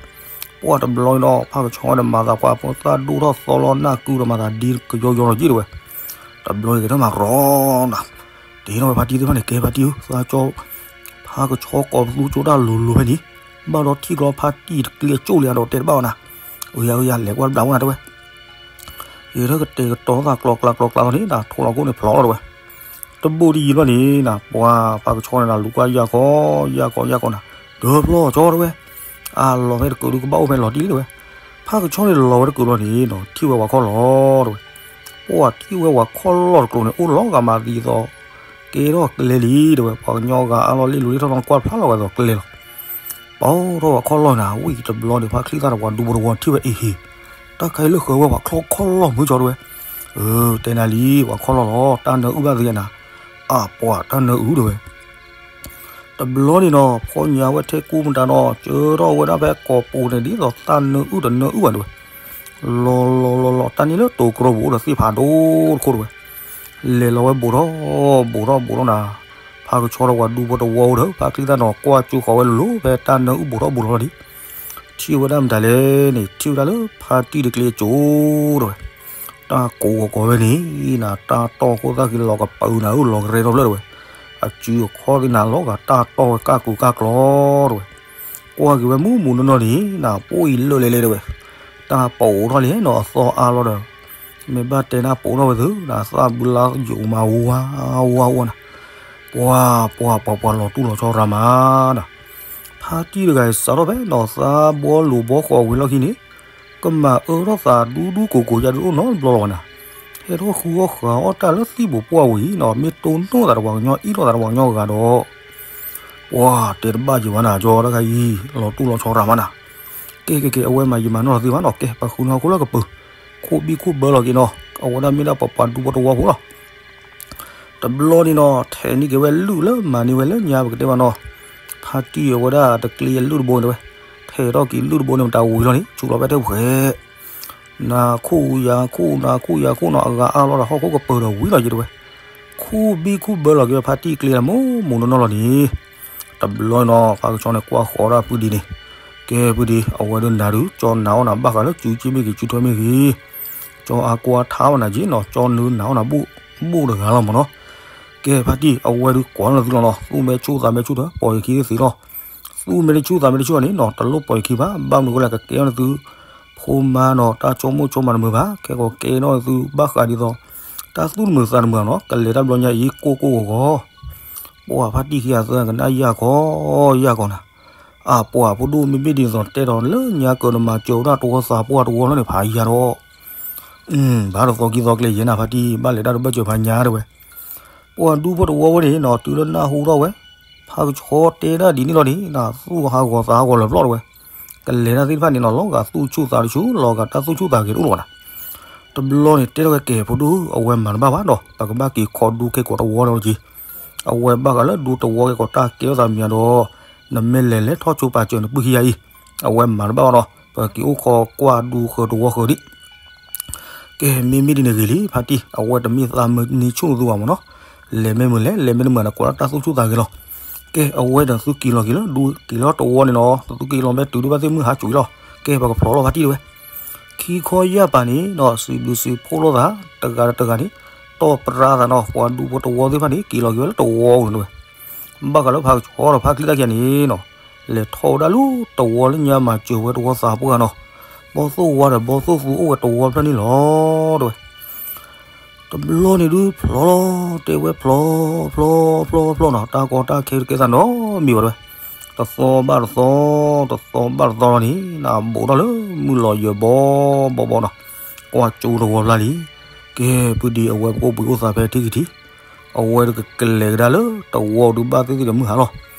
ပှၢ်တဘျီန့ၣ်ဒီး ဖါကဆှီဒီးမၤသးပှၢ်ဖိသၣ်ဒိၣ်ထီၣ်သီလီၤ နၢ်ကုဒီးမၤသးဒ်ကယီယီလီၤက့တဲဝဲ. တဘျီန့ၣ်က့ၤထီၣ်မၤရီနၤ, တ့ထီၣ်ဝဲဖါတံၢ်သ့ၣ်တဖၣ်န့ၣ် ကဲဖါတံၢ်ဧၢ, သးကၠီ ဖါကဆှီကိးပသူကၠိတၢ်လိၤလိၤဖဲန့ၣ်, ဘၣ်ဒီးထံၣ်ကျီဖါတံၢ်တကျ့အကၠိၣ်လံဒီးတဲတဘၣ်အီၤနၤ, အယၤအယၤ လဲၤကွၢ်တဘျီဝဲနၤတဲဝဲ. ယဲထီၣ်ကတဲာ်ကတီၤသးကျီကျါကျီကျါလီၤန့ၣ် နၤထိၣ်လီၤခိၣ်န့ၣ်ဖျိးလီၤတဲဝဲ. တဘိၣ်တယံၤဘျီန့ၣ် နၤပှၢ်ဖါကဆှီန့ၣ်နၤလူၤကွၢ်ယၢ်ခီ, ယၢ်ခီယၢ်ခီနၤ, တဖျီကၠီတဲဝဲ. အလီၤဖဲတကုးဒုးကဘၣ်အိၣ်ဖဲလီၤတံၢ်လံတဲဝဲ. ဖါကဆှီန့ၣ်လီၤဝဲတကုးဘျီန့ၣ်နီၤ ထံၣ်ဝဲပှၤခီၣ်လီၢ်တဲဝဲ. ပှၢ်ထံၣ်ဝဲပှၤခီၣ်လီၢ်တကျိၤန့ၣ် အိၣ်လီၤဂာ်မးဒ်သိး ကဲထီၣ်ကျဲလံတဲဝဲ, ပှၤကညီဂၤအါလီၢ်လ့လိၤလ့ထီၣ်လီၤကွၢ်ဖျါလီၤဂာ်ဒ်သိးကျဲလီၤ. ပီထီၣ်ပှၤခီၣ်လီၢ်နၤ ဝံၤတဘျီန့ၣ် ဖါချံသၣ်ဒီးပှၤဒူဖိတဝီထံၣ်ဝဲအံၤဟ့ၣ်, တၢ်ခါအံၤလၢဃၢၤဝဲပှၤခီၣ်လီၢ်မုၢ်ကၠီတဲဝဲ. အၢ တဲနၤလံ ပှၤခီၣ်လီၢ်လီၤ တၢ်နၢအုၣ်ဘၣ်သ့ယၤနၤ, အပှၢ်တၢ်နၢအုၣ်တဲဝဲ. တဘျီန့ၣ်နီၤ ဖီညါဝဲထဲကူမတၤနီၤ ကၢထီၣ်ဝဲဒၣ်ဖဲကိာ်ပူၤန့ၣ် ဒ်သိးတၢ်နၢအုၣ်တနၢအုၣ်ဘၣ်တဲဝဲ. လီၤလီၤလီၤလီၤ တၢ်န့ၣ်လၢတိၤကြီပူၤအိၣ်ဒီးသ့ၣ်ဖးဒိၣ်တခိၣ်တဲဝဲ. လဲၤလီၤဝဲဘူးထီၣ်ဘူးထီၣ်ဘူးထီၣ်နၤ, ဖါကဆှီဒီးပှၤဒူဖိတဝီအိၣ်ဒီး ဖါချံသၣ်နီၤ ကွၢ်ကၠိဃီၤဝဲလိၤလိၤဖဲတၢ်နၢအုၣ်ဘူးထီၣ်ဘူးထီၣ်လီၤဒံး. ထံၣ်ဝဲဒၣ်မတၤလဲၣ်န့ၣ် ထံၣ်ဝဲဒၣ်လၢဖါတံၢ်တကျ့အကၠိၣ်တဲဝဲ. တၢ်ကိးဂီၤကီၤဝဲန့ၣ်နၤ တၢ်တီၢ်ခိၣ်သၣ်ဃံလီၤကပၢနၤဧၢ လီၤကရဲထီၣ်ဖျၢၣ်တဲဝဲ. အစုအခီၣ်သ့ၣ်နၤလီၤဂာ်တၢ်တီၢ်ဝဲကၢ်ကူကၢ်ကျီတဲဝဲ. ကွၢ်က့ၤဝဲမူးမူးနီၢ်နီၢ်န့ၣ်နၤ ပအိၣ်အံၤလၢာ်လဲၣ်လဲၣ်တဲဝဲ. တၢ်ပိာ်ထီၣ်လံနီၤအသီအါလီၤဒီး မ့ၢ်ဘၣ်တဲနၢ်ပိာ်ထီၣ်ဝဲသုနၤ သၣ်ဘုလါယိာ်မးဝါဝါဝါနၤ. ပှၢ်ပှၢ်ပှၢ်ပှၢ် လီၤတူၢ်လီၤဆီရၤမးနၤ. ဖါတံၢ်တဂၤအံၤစးထီၣ်ဖဲနီၤ သးဘီလိၤဘီဃီၤဝံၤလီၢ်ခံန့ၣ် ကမၤအၢထီၣ်သးဒူဒူကိၢ်ကိၢ်ယါဒုးအိၣ်နီတဘျီလီၤဘၣ်နၤ. ဟဲထီၣ်ဃုအီၣ်ဃုအီၣ်တၢ်လၢသံၣ်ဘိးပှၢ်ဝံၤနီၤ မ့ၢ်တိၢ်နီၣ်သးဒီးပှၤကညီအံၣ်လိာ်သးဒီးပှၤကညီဂၤဒီး ပှၢ်တဲတဘၣ်က့ၤဘၣ်နၤ ကၠီတၢ်ခါအံၤ လီၤတူၢ်လီၤဆီရၤမးနၤ. ကဲကဲကဲ အဝဲမၤယံာ်မၤနီၢ်လီၤသ့ဘၣ်နီၤ ကဲပှၤဃုန့ၢ်ဟီၣ်ခိၣ်လၢကပၢၤ ခိၣ်ဘံၣ်ခိၣ်ဘၢလီၤက့ၤနီၤ အဝဲဒၣ်မ့ၢ်ဒၣ်ပပှၤဒူဖိတဝီဖိလီၤ. တဘျီန့ၣ်နီၤ ထဲးန့ၢ်က့ၤဝဲလုၢ်လၢမၤန့ၢ်ဝဲလၢညါပကတဲဘၣ်နီၤ. ဖါတံၢ်အဝဲဒၣ်တကျ့အလုၢ်တဘိန့ၣ်ဝဲ ထဲးထီၣ်က့ၤလုၢ်တဘိန့ၣ် မတၤဝံၤလီၤန့ၣ် ဆူးလီၤဖဲထဲဝဲ နၤခိၣ်ယၤခိၣ် နၤခိၣ်ယၤခိၣ်နီၤ အဂၤအါလီၤဒီးဟီၣ်ခိၣ်ကပၢၤဒီးဝံၤလီၤက့ၤတဲဝဲ. ခိၣ်ဘံၣ်ခိၣ်ဘၢလီၤက့ၤဝဲဖါတံၢ်ကျ့ဒီးမူးမူးနီၢ်နီၢ်လီၤန့ၣ်. တဘျီန့ၣ်နီၤ ဖါကဆှီန့ၣ်ကွၢ်ဃီၤဒၣ်ပုၢ်ဒ့န့ၣ်, ကဲပုၢ်ဒ့ အဝဲဒၣ်နၤဒုး ကၠီနၤအီၣ်နၤဘၣ်ဃးလၢစုကၠ့မ့ၢ်ဂ့ၤ စုထွဲမ့ၢ်ဂ့ၤ, ကၠီအါကွၢ်ထါအီၣ်နၤက့ၤနီၤ ကၠီနုၤနၤအီၣ်နၤဘူၣ်တဂၤလီၤမ့ၢ်နီၤ. ကဲဖါတံၢ် အဝဲဒုးကိးလီၤသုလီၤနီၤ သူၣ်မဲာ်ဆူၣ်သးမဲာ်ဆူၣ်ဒီး ပိာ်ယခံသ့သ့လီၤ. သူၣ်မဲာ်တဆူၣ်သးမဲာ်တဆူၣ်န့ၣ်နီၤ တလိၣ်ပိာ်ယခံဘၣ် ဘၣ်မနုၤအဃိလဲၣ် ကကဲထီၣ်နသု ဖိမါနီၤ တၢ်ဆိကမိၣ်ဆိကမးတမုာ်ဘၣ် ခဲကိးကဲထီၣ်နသုဘၣ်ဃးဒ်သိး တၢ်သူၣ်တမုာ်သးတမုာ်နီၤ ကလဲၤတၢ်ဘျီညါအံၤကိၢ်ကိၢ်ဂီၤဂီၤ ပှၢ်ဖါတံၢ်ခံဂၤသၢဂၤကနၣ်ယၢ်ကီယၢ်ကီနၤ. အပှၢ်ဖိဒိၣ်မ့မ့ၢ်ဒ်သိးတဲဒီးလၢညါကၢၤနမၤစၢၤဝဲဒၣ်တဝီသးပှၢ်တဝီလီၤန့ၣ် ဖးယံၤဒီး ဘၣ်တသီခံသီကျဲယဲၢ်နၤဖါတံၢ် ဘၣ်လဲၤတၢ်တဘၢၣ်စၢၤဖးညါတဲဝဲ. ပှၢ်ဒူဖိတဝီဝဲန့ၣ်နီၤ တုၤလၢနၢ်ဟူထီၣ်ဝဲ ဖါကဆှီတဲဒၣ်ဒ်န့ၣ်လီၤန့ၣ် နသူၣ်ဟးဂီၤသးဟးဂီၤလၢၤပျီၢ်တဲဝဲ. ကလဲၤတၢ်သ့ၣ်တဖၣ်န့ၣ်နီၤ လီၤဂာ်သူၣ်ဆူၣ်သးတဆူၣ် လီၤဂာ်တၢ်သူၣ်ဆူၣ်သးဂဲၤတအိၣ်လၢၤဘၣ်နၤ. တဘျီန့ၣ်တဲထီၣ်ဝဲကဲဖိဒိၣ် အဝဲမၤတဘၣ်ဘၣ်ဒီး ပကဘၣ်က့ၤခိးဒူခဲကိးတဝီလီၤက့ၤ. အဝဲဘၣ်ဃးလၢဒူတဝီခဲကိးတၢ်ကဲထီၣ်သးမံၤဒီး နမ့ၢ်လဲၤလဲၤထီၣ်ဆိပာ်စၢၤနပုၢ်ခံဂၤအံၤ အဝဲမၤတဘၣ်ဘၣ်ဒီး ပက့ၤအိၣ်ခိးကွၢ်ဒူဃၢၤတဝီဃၢၤဒံး ကဲ မ့မ့ၢ်ဒ်န့ၣ်ဂ့ၤလံ ဖါတံၢ် အဝဲတမ့ၢ်သးမုာ်န့ၢ်ဆူၣ်သုဘၣ်မ့ၢ်နီၤ. လဲၤမ့ၢ်မုာ်လဲၤ လဲၤမ့ၢ်တမုာ်န့ၣ် ကိးလၢတၢ်သူၣ်ဆူၣ်သးဂဲၤလီၤ. ကဲ အဝဲဒီးသုက့ၤလီၤက့ၤလၢဒူ က့ၤလီၤတဝီန့ၣ်နီၤ သုက့ၤလီၤမ့ၢ်တုၤဒိၣ်ဘၣ်သ့ၣ်မုၢ်ဟါစူၤအံၤလီၤ. ကဲ ပကဖျိးလီၤဖါတံၢ်တဲဝဲ. ခံခီယၢ်ပၤန့ၣ်နီၤ စံးဘျုးစံးဖှိၣ်လိာ်သး တဂၤတဂၤန့ၣ် တီၢ်ပြါသးနီၤ ပှၤဒူဖိတဝီသ့ၣ်တဖၣ်န့ၣ် က့ၤလီၤက့ၤဝဲလၢတဝီန့ၣ်တဲဝဲ. ဘၣ်ဃးလၢဖါကဆှီဒီးဖါချံသၣ်ခံဂၤန့ၣ်နီၤ လဲၤထီၣ်ဝဲဒၣ်လၢတဝီလၢညါမၤစၢၤဝဲတဝီသးပှၢ်နီၤ. ဘီၣ်သိၣ်ဝါဒီးဘီၣ်သိၣ်သူအိၣ်ဝဲတဝီဖျၢၣ်န့ၣ်လီၤ တဲဝဲ. တဘျီန့ၣ်ဒုးဖျိးလီၤ တဲဝဲဖျိး ဖျိး ဖျိး ဖျိးနီၤ တၢ်ကီတၢ်ခဲတကဲသးနီတမံၤဘၣ်တဲဝဲ. တသီဘၣ်တသီ တသီဘၣ်တသီလီၤန့ၣ် နဘူးထီၣ်လၢမုၢ်လီၤယၢၤဘီဘီဘီနီၤ ကွၢ်ကၠိတဝီဖျါလံ. ကဲ ပုၢ်ဒ့အဝဲပကအိၣ်ဘှံးအိၣ်သးဖဲထံကထံး အဝဲကကလဲၤကဒါလၢတဝီဒုးဘၣ်သ့ၣ်သ့ၣ်ဒီးမုၢ်ဟါလီၤ.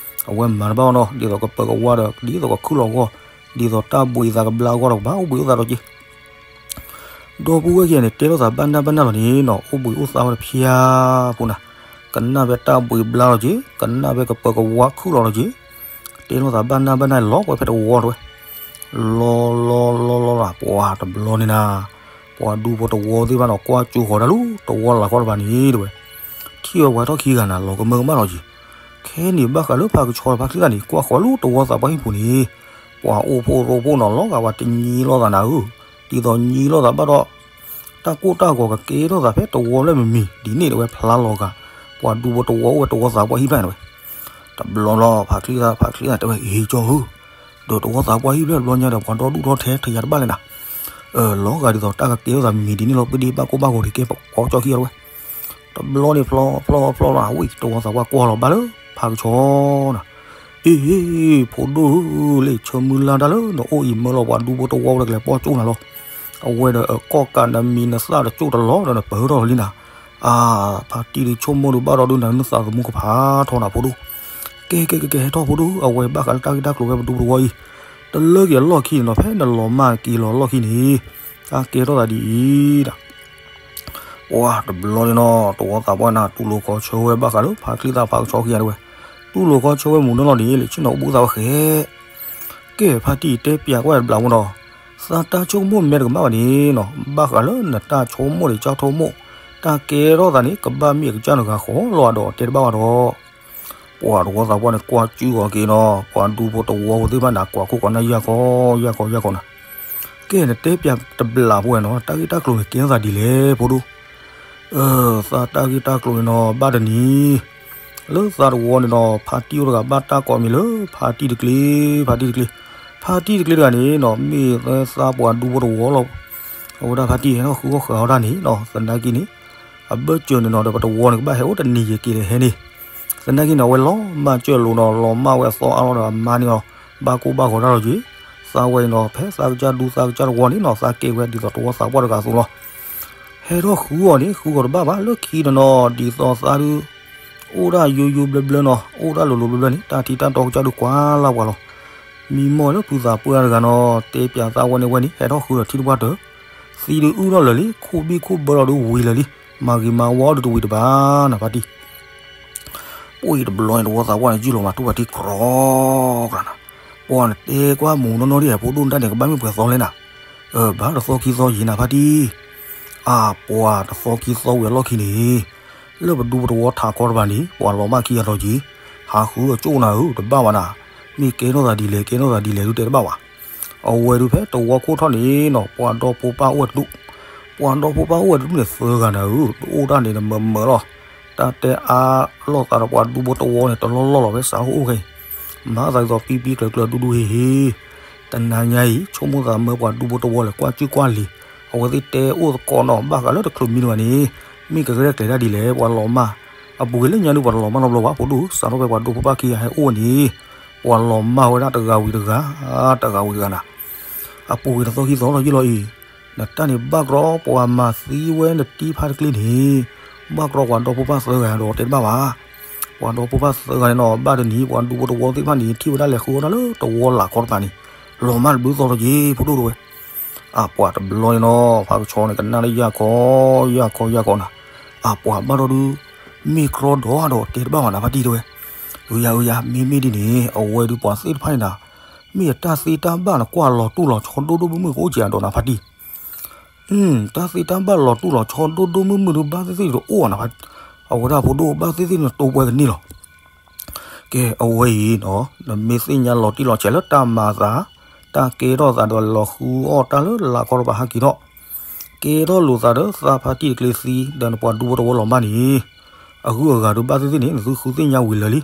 အဝဲမၤတဘၣ်ဘၣ်နီၤ ဒ်သိးကပၢၤကဝါဒီး ဒ်သိးကခုၣ်လီၤဂီၢ် ဒ်သိးတၢ်ဘှံးသးကဘျါအဂီၢ်ဒီးကဘၣ်အိၣ်ဘှံးအိၣ်သးဒီးက့ၤ ဒီပုၢ်ဝဲၢ်ခံဂၤန့ၣ် တဲလိာ်သးဘၣ်နၢ်ဘၣ်နၢ်လီၤန့ၣ်နီၤ အိၣ်ဘှံးအိၣ်သးဝဲတဖျါဖိနၤ ကနၣ်ဖဲတၢ်ဘှံးဘျါလီၤက့ၤ ကနၣ်ဖဲကပၢၤကဝါခုၣ်လီၤလီၤက့ၤ တဲလိာ်သးဘၣ်နၢ်ဘၣ်နၢ်လီၤကွဲဖဲတဝီတဲဝဲ. လီၤလီၤလီၤလီၤလၢ ပှၤတဘျီန့ၣ်နၤ, ပှၤဒူဖိတဝီသ့ၣ်တဖၣ်န့ၣ် ကွၢ်ကၠိဃီၤတၢ်လၢတဝီလၢ်ခီတဖၣ်န့ၣ်တဲဝဲ, ထံၣ်ဝဲပှၤထီၣ်ခံဂၤနၤ လီၤကမၢကမၣ်လီၤက့ၤ, ခဲန့ၣ်ဘၣ်ဃးလၢဖးကဆှီဖါချံသၣ်န့ၣ် ကွၢ်ဃီၤလၢတဝီသးပှၢ်ဟံၣ်ပူၤန့ၣ်, ပှၤအိၣ်ဖှိၣ်ရိဖှိၣ်နီၤ လီၤဂာ်ပှၤတညံလီၤသးနၤဧၢ, ဒ်သိးညံလီၤသးဘၣ်ဒီး တၢ်ကိၢ်တၢ်ဂီၤကကဲထီၣ်သးဖဲတဝီလၢမမံၤဒ်န့ၣ်တဲဝဲ ဖျါလီၤဂာ် ပှၤဒူဖိတဝီအိၣ်ဝဲတဝီသးပှၢ်ဟံၣ်ဖျၢၣ်န့ၣ်ဝဲ, တဘျီလီၤ ဖးချံသၣ် ဖးချံသၣ်တဲဝဲ အ့ ကၠီဧၢ, ဒီးတဝီသးပှၢ်ဟံၣ်ဖျၢၣ်တဘျီညါဒီး ပှၤဒီဒူၣ်ထီထဲထယၤတဘၣ်လဲၣ်နၤ, လီၤဂာ်ဒ်သိးတၢ်ကကဲထီၣ်သးမံၤဒ်န့ၣ်လီၤ ပှၤဒ့ဘၣ်ကိၢ်ဘၣ်ဂီၤဒ်ကဲပကီကၠီခံဂၤဝဲ, တဘျီန့ၣ်ဖျီဖျီဖျီလီၤ ဝံၤတဝီသးပှၢ်ကွၢ်လီၤဘၣ်လၢဖးကဆှီနၤ, အ့ ဖိဒိၣ်ဧၢ, လၢဆၢမုၢ်လၢ်တၢ်လၢနအိၣ်အံၤ မၢလီၤပှၤဒူဖိတဝီဝဲတကလဲၤပီၣ်ကၠိနၤလီၤ, အဝဲဒီးအကီၢ်ကးနမံၤနသၣ်တကၠိၣ်တလီၤဒီးနပၢၢ်ထီၣ်လီၤလံနၤ, အါ ဖါတံၢ်ဒုးဆိကမိၣ်ဒုးဘၣ်ဒီးဒုးနၤနသးသမူကဖးထီနၤဖိဒိၣ်, ကဲကဲကဲကဲဟဲထီၣ်ဖိဒိၣ် အဝဲဘၣ်ဃးလၢတၢ်ဂ့ၢ်တၢ်ကျိၤဝဲပဒူဖိတဝီအံၤ, တလၢက့ၤအလီၢ်ခံန့ၣ်နီၤ ဖဲနလီၤမၢ်က့ၤလီၤလီၢ်ခံန့ၣ်, တၢ်ကဲထီၣ်သးဒ်အံၤဒၣ် ပှၤတဘျီန့ၣ်နီၤ တဝီသးပှၢ်နၤ တူၢ်လိာ်ခီဆၢဝဲဘၣ်ဃးလၢ ဖါချံသၣ်ဖးကဆှီခံဂၤတဲဝဲ, တူၢ်လိာ်ခီဆၢဝဲမုၢ်နီၢ်နီၢ်န့ၣ် လဲၤဆ့ၣ်နီၤအိၣ်ဘှံးသးဝဲဃဲ, ကဲ ဖါတံၢ်တဲပၠးကွၢ်တဘျီဖိနီၤ, သးတၢ်ဆိကမိၣ်မဲာ်တကမၣ်ဘၣ်န့ၣ်နီၤ ဘၣ်ဃးလၢနတၢ်ဆိကမိၣ်န့ၣ် ကၢ်ဆိကမိၣ်, တၢ်ကဲထီၣ်သးန့ၣ် ကဘၣ်မ့ၢ်အကစၢ်နဂၤဃီလီၤဒီးတဲတဘၣ်ဘၣ်ဒီး ပှၤတဝီသးပှၢ်န့ၣ် ကွၢ်ကၠူကီၤက့ၤနီၤ ပှၤဒူဖိတဝီဖိသ့ၣ်တဖၣ်န့ၣ် ကွၢ်ခိၣ်ကီၤနၢ်ယၢ်ခီယၢ်ခီယၢ်ခီနၤ, ကဲ နတဲပၠးတဘျီဖိဝဲနီၤ တၢ်ဂ့ၢ်တၢ်ကျိၤန့ၣ် ကဲထီၣ်သးဒ်လဲၣ်ဖိဒိၣ်, သးတၢ်ဂ့ၢ်တၢ်ကျိၤန့ၣ်နီၤ ဘၣ်တနံၤ လၢသးတဝီန့ၣ်နီၤ ဖါတံၢ်အိၣ်တဂၤဘၣ်တၢ်ကိးမံၤလၢ ဖါတံၢ်တကျ့, ဖါတံၢ်တကျ့, ဖါတံၢ်တကျ့တဂၤန့ၣ်နီၤ မ့ၢ်သးပှၤဒူဖိတဝီလီၤ, အဝဲဒၣ်ဖါတံၢ်ဟဲထီၣ်ဃုအီၣ်ဃုအီတၢ်န့ၣ်နီၤ သနာ်က့န့ၣ် အဘၢၣ်စၢၤန့ၣ်နီၤ ဒီးပတဝီန့ၣ် ကဘၣ်ဟဲအိၣ်တနံၤယက့ၤဒီးဟဲန့ၣ်, သနာ်က့န့ၣ် အဝဲလီၤမၢ်စၢၤလိာ်နီၤ လီၤမၢ်ဝဲအသီအါလီၤဒီးအမါန့ၣ်အီၤ ဘၣ်ကိၢ်ဘၣ်ဂီၤတၢ်လီၤက့ၤ, သးဝဲအံၤနီၤ ဖဲသးကစၢ်ဒူသးကစၢ်တဝီန့ၣ်နီၤ သးကဲဝဲဒ်သိးတဝီသးပှၢ်တဂၤအသိးလီၤ, ဟဲထီၣ်ဃုအီၤန့ၣ် ဃုအီၤတဘၣ်ဘၣ် လၢခံတနီၤ ဒ်သိးသးဒုး အိၣ်ဒၣ်ယိယိဘျၢဘျၢနီၤ အိၣ်ဒၣ်လိၤလိၤဘျၢဘျၢန့ၣ် တၢ်ထံတၢ်တီကစၢ်ဒုးကွၢ်လၢ်ပှၤလီၤ, မံမီၢ်လၢဖုသးပှၢ်တဂၤနီၤ တဲပၠးသးဝဲန့ၣ်ဝဲန့ၣ် ဟဲထီၣ်ဃုဒီးထံတပှၢ်တၢၢ်, သံဒုးအုၣ်ထီၣ်လၢာ်လံ ခိၣ်ဘံၣ်ခိၣ်ဘၢလီၤဒုးဝံၤလၢာ်လံ, မၤဂ့ၤမၤဝါဒုးတဝံၤတဘၣ်နၤဖါတံၢ် ပှၤတဘျီန့ၣ် တဝီသးပှၢ်န့ၣ် ယုၢ်လီၤမးထူၣ်ဖါတံၢ်ကြီကြၤနၤ, ပှၤနတဲကွၢ်မုၢ်နီၢ်နီၢ်ဒ်အံၤ ဖိဒိၣ်နတၢ်န့ၣ် ကဘၣ်မ့ၢ်ပှဲၤသီလဲၣ်နၤ, ဘၣ်တသီခံသီယံၤနၤဖါတံၢ်, အါ ပှၤတသီခံသီဝံၤအလီၢ်ခံန့ၣ်, လၢပဒူပတဝီထးခီတဖၣ်န့ၣ် ပှၤလီၤမၢ်ခံဂၤလီၤက့ၤ, ဟးဃုအကၠိၣ်နၤဧၢ တဘၣ်ဘၣ်နၤ, မ့ၢ်ကဲထီၣ်သးဒ်လဲၣ် ကဲထီၣ်သးဒ်လဲၣ်ဒုးတဲတဘၣ်ဘၣ် အဝဲဒုးဖဲတဝီခိၣ်ထီၣ်န့ၣ်နီၤ ပှၤဒီဖိပၢ်အိၣ်ဝဲတဒူၣ်, ပှၤဒီဖိပၢ်အိၣ်ဝဲတဒူၣ်န့ၣ် သၢဂၤနၤဧၢ, တအိၣ်တၢ်န့ၣ်တမၢမၢလီၤ, တၢ်တဲအါလိာ်သးဒီးပှၤဒူဖိတဝီန့ၣ် တလီၢ်လီၢ်လီၤ ဖဲစးထီၣ်အိၣ်ခဲအံၤ, မၤသးဒ်သိးပံပံကျၢၤကျၢၤဒူဒူဟ့ၣ်ဟ့ၣ်, တနၤညါအံၤ ဆိကမိၣ်သးမၢပှၤဒူဖိတဝီလဲၤကွၢ်ကၠူၣ်ကွၢ်လံၤ, အဝဲသ့ၣ်တဲအိၣ်သကိးနီၤ ဘၣ်ဃးလၢတချုးမံဒံးဘၣ်န့ၣ်, မ့ၢ်ကရဲၣ်ကျဲၤတၢ်ဒ်လဲၣ် ပှၤလီၤမၢ်, အပူၤကွံာ်လၢညါဒုး ပှၤတလီၤမၢ်နီတဘျီဘၣ် ဖိဒိၣ်ဧၢ, စးထီၣ်ဖဲပှၤဒူဖိပၢ်ခံဂၤဟဲအိၣ်န့ၣ်, ပှၤလီၤမၢ်ဝဲဒၣ်တဂၤဝံၤတဂၤ, တဂၤဝံၤတဂၤနၤ, အပူၤကွံာ်တသီခံသီလီၤယံၤလီၤအံၤ, နတၢ်န့ၣ်ဘၣ်ကြီ ပှၤမၤသံဝဲနတံၤဖါတကျ့န့ၣ်, ဘၣ်ကြီပှၤဒီဖိပၢ်သၢဂၤဒီးတဲတဘၣ်ဘၣ်, ပှၤဒီဖိပၢ်သၢဂၤန့ၣ်နီၤ ဘၣ်တနံၤ ပှၤဒူဖိတဝီသ့ၣ်တဖၣ်န့ၣ် ထံၣ်ဝဲဒၣ်လဲၤဃုအီၣ်တၢ်လၢတဝီလၢ်ခီတဖၣ်န့ၣ်, လီၤမၢ်တဘျုးသီလီၤက့ၤ ဖိဒိၣ်တဲဝဲ အပှၤတဘျီန့ၣ်နီၤ ဖးကဆှီန့ၣ် ကနၣ်လၢယၢ်ခီ, ယၢ်ခီ ယၢ်ခီနၤ, အပှၤဘၣ်ဒီဒုး, မ့ၢ်ကြီဒီးဒီး တဲတဘၣ်ဘၣ်နၤဖါတံၢ်တဲဝဲ, အၢယၤ အၢယၤ မ့မ့ၢ်ဒ်န့ၣ် အဝဲဒုးပှၤသ့ၣ်တဖၣ်န့ၣ်နၤ, မ့ၢ်အတၢ်သ့တၢ်ဘၣ်နကွၢ်လီၤတူၢ်လီၤဆီဒိၣ်ဒိၣ်မုၢ်မုၢ်ကအိၣ်က့ၤအဒီးနၤဖါတံၢ် တၢ်သ့တၢ်ဘၣ်လီၤတူၢ်လီၤဆီဒိၣ်ဒိၣ်မုၢ်မုၢ်ဒုး ဘၣ်သ့ၣ်သ့ၣ်တအိၣ်နၤ, အဝဲဒၣ်ဖိဒိၣ်ဘၣ်သ့ၣ်သ့ၣ်နတိပှဲၤကန့ၢ်လီၤ. ကဲ အဝဲအံၤနီၤ နမ့ၢ်သ့ၣ်ညါလီၤတံၢ်လီၤဆဲးလၢတၢ်မၤသး, တၢ်ကဲထီၣ်သးဒီးလီၤဃုအီၣ်တၢ်လၢလၢ်ခီတဖၣ်ဟးက့ၤထီၣ်, ကဲထီၣ်လိာ်သးဒီးသးဖါတံၢ်တကျ့သံ ဒီးနပှၤဒူဖိတဝီလီၤမၢ်န့ၣ်, အဂုၤအဂၤဒုး ဘၣ်သ့ၣ်သ့ၣ်န့ၣ် နသုဃုသ့ၣ်ညါဝံၤလၢာ်လံ,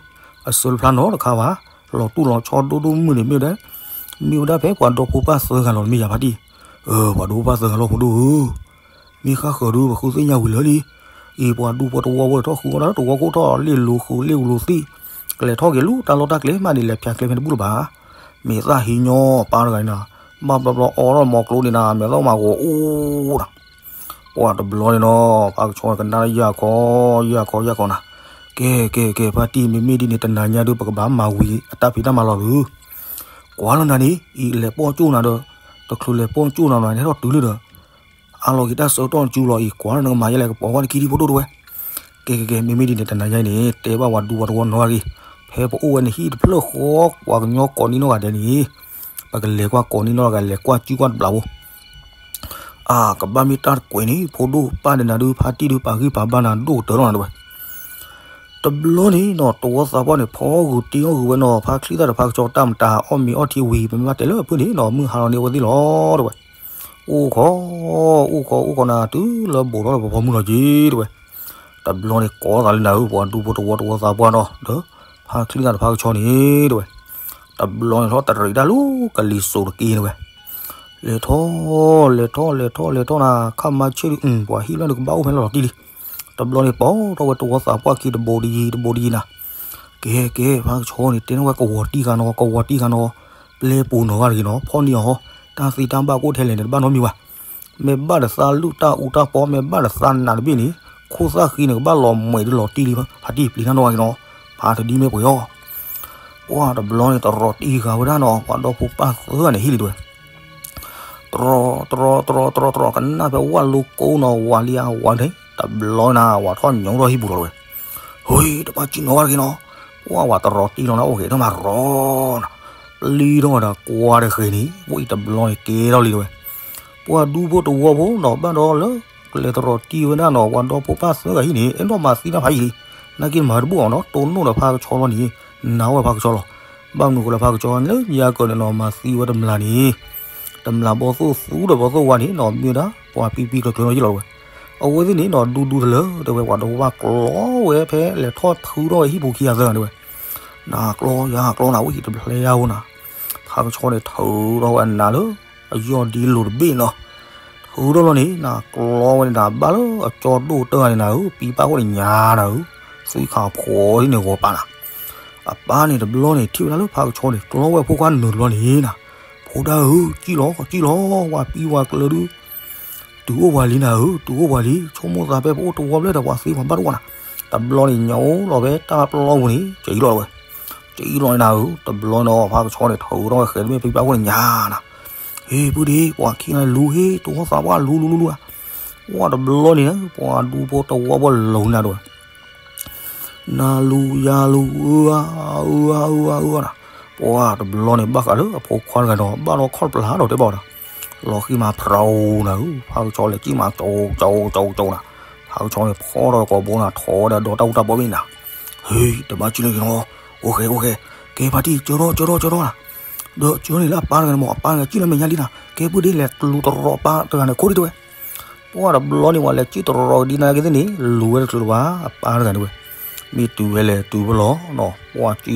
အစၢတဖျါနီတခါဘၣ်, လီၤတူၢ်လီၤဆီဒိၣ်ဒိၣ်မုၢ်န့ၣ်မ့ၢ်ဝဲဒၣ်, မ့ၢ်ဝဲဒၣ်ဖဲပှၤဒီဖိပၢ်သၢဂၤလီၤ တမ့ၢ်ယၤဖါတံၢ်, ပှၤဒီဖိပၢ်သၢဂၤလီၤဖိဒိၣ်ဧၢ မ့ၢ်ဃၣ်ဃၢၤဒုး ပဃုသ့ၣ်ညါဝံၤလၢာ်လံ, အံၤပှၤဒူဖိတဝီဖိလဲၤထီၣ်ဃုအီၣ်တၢ်လၢတဝီခိၣ်ထီၣ်လ့ၣ်လိၤဃုလ့ၣ်လိၤသံ, ကလဲၤထီၣ်က့ၤလၢတၢ်လီၢ်တၢ်ကျဲမးန့ၣ် လဲၤဖၠးကျဲဖဲတဘူၣ်လၢၤဘၣ်, မ့ၢ်သၣ်ဟံးညီပၢ်တဂၤန့ၣ်နၤ, ဘၣ်ဘျီဘျီအီထီၣ်မီၤကျိၤန့ၣ်နၤ မဲာ်သီမၤဂီၤအိၣ်နၤ ပှၤတဘျီန့ၣ်နီၤ ဖးကဆှီကနၣ်လၢယၢ်ခီ, ယၢ်ခီ ယၢ်ခီနၤ, ကဲ ကဲ ကဲ ဖါတံၢ် မ့မ့ၢ်ဒ်န့ၣ် တနၤညါဒုး ပကဘၣ်မၤဝံၤအတၢ်ဖံးတၢ်မၤလီၤသု, ကွၢ်လီၤနၤန့ၣ် အံၤလဲၤပိာ်ကၠိၣ်နၤဒီး, တချုးလဲၤပိာ်ကၠိၣ်နၤဘၣ်န့ၣ် ဟဲထီၣ်တုၤလၢဒီး, အါလီၤက့ၤတၢ်ဆၢကတီၢ်နစုလီၤအံၤ ကွၢ်လီၤနကမၤယဲလဲၣ်ကပီၤဝဲတခံဒံဖိဒိၣ်တဲဝဲ, ကဲ ကဲ ကဲ မ့မ့ၢ်ဒ်န့ၣ် တနၤညါအံၤန့ၣ် တဲဘၣ်ပှၤဒူပှၤတဝီနီၤဂ့ၤ, ဖဲပအိၣ်ဝဲနဟံၣ်တဖျၢၣ်ဃီ ပှၤကညီကိးနံၤနီၢ်ဂၤဒဲးန့ၣ်, ပ ကလဲၤကွၢ်ကိးနံၣ်နီၢ် ကလဲၤကွၢ်စုကွၢ်တဘျီဖိ အကဘၣ်မ့ၢ်တၢ်တကွဲးန့ၣ် ဖိဒိၣ်ပၢ်ဒီးနၤဒုး ဖါတံၢ်ဒုး ပာ်ဂံၢ်ပာ်ဘါနၤဒိၣ်ကတၢၢ်လီၤနၤတဲဝဲ. တဘျီန့ၣ်နီၤ တဝီသးပှၢ်န့ၣ် ဖီဂုာ်တ့အီၣ်ဂုာ်ဝဲနီၤ ဖါချံသၣ်ဒီးဖါကဆီတၢ်မတၤ အီၣ်မ့ၤအီထံဝံၤ ပမ့ၢ်ဘၣ်တဲလၢအဖုၣ်န့ၣ်နီၤ မုၢ်ဟါလီၤန့ၢ်အဝဲသ့ၣ်လီၤတဲဝဲ. အိၣ်ခိး အိၣ်ခိး အိၣ်ခိးနၤ တုၤလၢဘူးထီၣ်လၢပဖီမုၢ်လီၤက့ၤတဲဝဲ. တဘျီန့ၣ်ကိးသးလၢနၤဧၢ ပှၤဒူဖိတဝီတဝီသးပှၢ်နီၤ ဒီးဖါချံသၣ်ဒီးဖါကဆီန့ၣ်တဲဝဲ. တဘျီန့ၣ်ထီၣ်တရံးတၢ်လၢကလံၤစိးတက့ၢ်တဲဝဲ. လဲၤထီၣ် လဲၤထီၣ် လဲၤထီၣ် လဲၤထီၣ်နၤ ခါမါဆ့ၣ်ဒုး ပှၤဟံၣ်ဘျီန့ၣ်ကဘၣ်အိၣ်ဖဲလီၤလီၤတံၢ်လံ. တဘျီန့ၣ်ပိာ်ထီၣ်ဝဲတဝီသးပှၢ်ခံ တဘိတယံၤ တဘိတယံၤနၤ. ကဲ ကဲ ဖါကဆီန့ၣ် တဲန့ၢ်ဝဲကဝီၤတံၢ်ဃာ်နီၤ ကဝီၤတံၢ်ဃာ်နီၤ ပျဲပူၤနီၤဂၤတဂ့ၤနီၤ ဖီၣ်န့ၢ်အီၤဟီ တၢ်သ့တၢ်ဘၣ်ကအိၣ်ထဲလဲၣ်န့ၣ် တဘၣ်နီတမံၤဘၣ်. မ့ၢ်ဘၣ်ဒီးသးလုၢ်တၢ်အူတၢ်ပီ မ့ၢ်ဘၣ်ဒီးသးနးတဘ့ၣ်န့ၣ် ခိၣ်သၣ်ဃံန့ၣ် ကဘၣ်လီၤမှဲးဒုးလီၤတံၢ်လံ ဖါတံၢ်ပျံၤတၢ်နီၢ်ဂၤက့ၤနီၤ ဖါတဒံမ့ၢ်ပှဲၤအီၤ ပှၢ်တဘျီန့ၣ် တရီးတံၢ်ဃာ်ဝဲဒၣ်နီၤ ပှၤဒီဖိပၢ်သၢဂၤန့ၣ်ဟံၣ်လံတဲဝဲ. တရီး တရီး တရီး တရီး တရီး ကနၣ်ဖဲဝၣ်လိကိနီၤ ဝၤလံဧါ ဝၤန့ၣ် တဘျီနၤ ဝၤထီၣ်ညိးထီၣ်ဟံၣ်ပူၤလီၤတဲဝဲ. ဟူး တဘၣ်စံၣ်နီၤဝဲတဂ့ၤနီၤ. ပှၢ်ဝၤတရီးတံၢ်လီၤနၤ အိၣ်ဂ့ၤထီၣ်မးရီနီၤ ပျံၤထီၣ်ဝဲဒီးကွၢ်တဃဲၤန့ၣ် ဝဲအံၤတဘျီန့ၣ်ကဲထီၣ်လံတဲဝဲ. ပှၤဒူဖိတဝီဖိနီၤ ဘၣ်ဒီးလၢ ကလဲၤတရီးတံၢ်ဝဲဒၣ်နီၤ ပှၤဒီဖိပၢ်သၢဂၤဟံၣ်န့ၣ် အဲၣ်ဒိးမၤသံတၢ်ဖးယံာ်လံ. နာ်က့မၤတဘူၣ်အီၤနီၤ တိၢ်နီၣ်ဒီးဖါကဆီလီၤန့ၣ် နာ်ဝဲဖါကဆီလီၤ. ဘၣ်မနုၤဃိလၢဖါကဆီလၢညါကၢၤန့ၣ်နီၤ မၤသံဝဲတမျၢ်န့ၣ် တမျၢ်ဘီသိၣ်သူဒီးဘီသိၣ်ဝါန့ၣ်နီၤ မ့ၢ်ဝဲဒၣ် ပှၤပံပံကျၢၤကျၢၤလီၤယံလီၤတဲဝဲ. အဝဲသ့ၣ်န့ၣ်နီၤ ဒူဒူတလၢတဲဝဲ ပှၤဒီဖိပၢ်ကျီဝဲဖဲလဲၤထီၣ်ထုးထီၣ်ဝဲဟံၣ်ပူၤခံဂၤသၢဂၤတဲဝဲ. နၤကျီ ယၤကျီနၤ ဝဲဟံၣ်တဖျဲယါဧိၤနၤ. ဖါကဆီန့ၣ်ထုးထီၣ်ဝဲအနးလၢ အယီၢ်ဒ်လိၤတဘ့ၣ်နီၤ. ထုးထီၣ်လီၤန့ၣ် နၤကျီဝဲန့ၣ် နၤဘၣ်လၢအကၠီဒိၣ်တၢ်ဂၤန့ၣ်နၤဧၢ ပံပၢ်အိၣ်န့ၣ်ညါနၤဧၢ, သွံၣ်ခါဖိဟံၣ်န့ၣ်ဂီၤပာ်နၤ. အပၢ်န့ၣ်တဘျီန့ၣ် ထံၣ်ဝဲဒၣ်လၢဖါကဆီန့ၣ် ကျီဝဲဖိခွါနုာ်တဘျီန့ၣ်နၤ, ဖိဒၣ်ဧၢ, စံၣ်လီၤ စံၣ်လီၤ ဝၤပံဝၤကျၢၤဒုး တုၤအိၣ်ပှၤလံနၤဧၢ, တုၤအိၣ်ပှၤလံ, ဆိကမိၣ်သးဖဲပအိၣ်တဝီဘျဲၣ်ဒီး ပှၤသ့ပှၤဘၣ်တအိၣ်နၤ. တဘျီန့ၣ် ညိးလီၤဖဲတၢ်ပျီပူၤန့ၣ် ကအံၤလီၤဝဲ, ကအံၤလီၤန့ၣ်နၤဧၢ. တဘျီန့ၣ် ဖါကဆီန့ၣ် ထုးထီၣ်ဝဲဃဲၤတမ့ၢ်ပံပၢ်အိၣ်န့ၣ်ညါနၤ. ဟ့ၣ် ပုၢ်ဒ့ ပှၤခံဂၤလူၤဟ့ၣ် တဝီသးပှၢ်လူၤလူၤလူၤလူၤဧါ. ပှၢ်တဘျီန့ၣ် ပှၤဒူဖိတဝီဖိလူၤနၤဒိၣ်ဝဲ နလူၤယလူၤ အၢဧါ အၢဧါ အၢဧါ အၢဧါနၤ. ပှၢ်တဘျီန့ၣ် ဘၣ်ဃးလၢအဖိခွါတဂၤဒီး ဘၣ်ဒီးခီၣ်တပျၢ်ဒီးတဲဘၣ်ဒီး လီၤဃံမးဖရူနၤဧၢ, ဖါကဆီလဲၤကံၣ်မးကၠိကၠိကၠိကၠိနၤ. ဖါကဆီန့ၣ်ဖီၣ်ထီၣ်ကိာ်ဘိနၤ ထီၣ်ဝဲဒၣ်ဒီတၢ်အူတၢ်ပီမ့ၢ်နၤ. ဟ့ၣ် တဘၣ်ကံၣ်လၢက့ၤနီၤ, အိၣ်ဃဲအိၣ်ဃဲ, ကဲဖါတံၢ် ကၢထီၣ်ကၢထီၣ်ကၢထီၣ်နၤ. ဒီးကၢန့ၣ်လၢအပၢ်တဂၤန့ၣ်မး အပၢ်တဂၤကံၣ်လၢမဲာ်ညါလံနၤ, ကဲပုၢ်ဒ့လဲၤလူၤတရီးပၢ်တဂၤန့ၣ်ခိၣ်ဒံးတဲဝဲ. ပှၢ်တဘျီန့ၣ် ပှၤလဲၤကံၣ်တရီးကဒံနၤက့ၤသ့ၣ်န့ၣ် လူၤဝဲတချုးလၢၤဘၣ် အပၢ်တဂၤန့ၣ်ဝဲ, မ့ၢ်တုၤဝဲလဲၤတုၤဝဲလီၤနီၤ, ပှၢ်ကံပှၢ်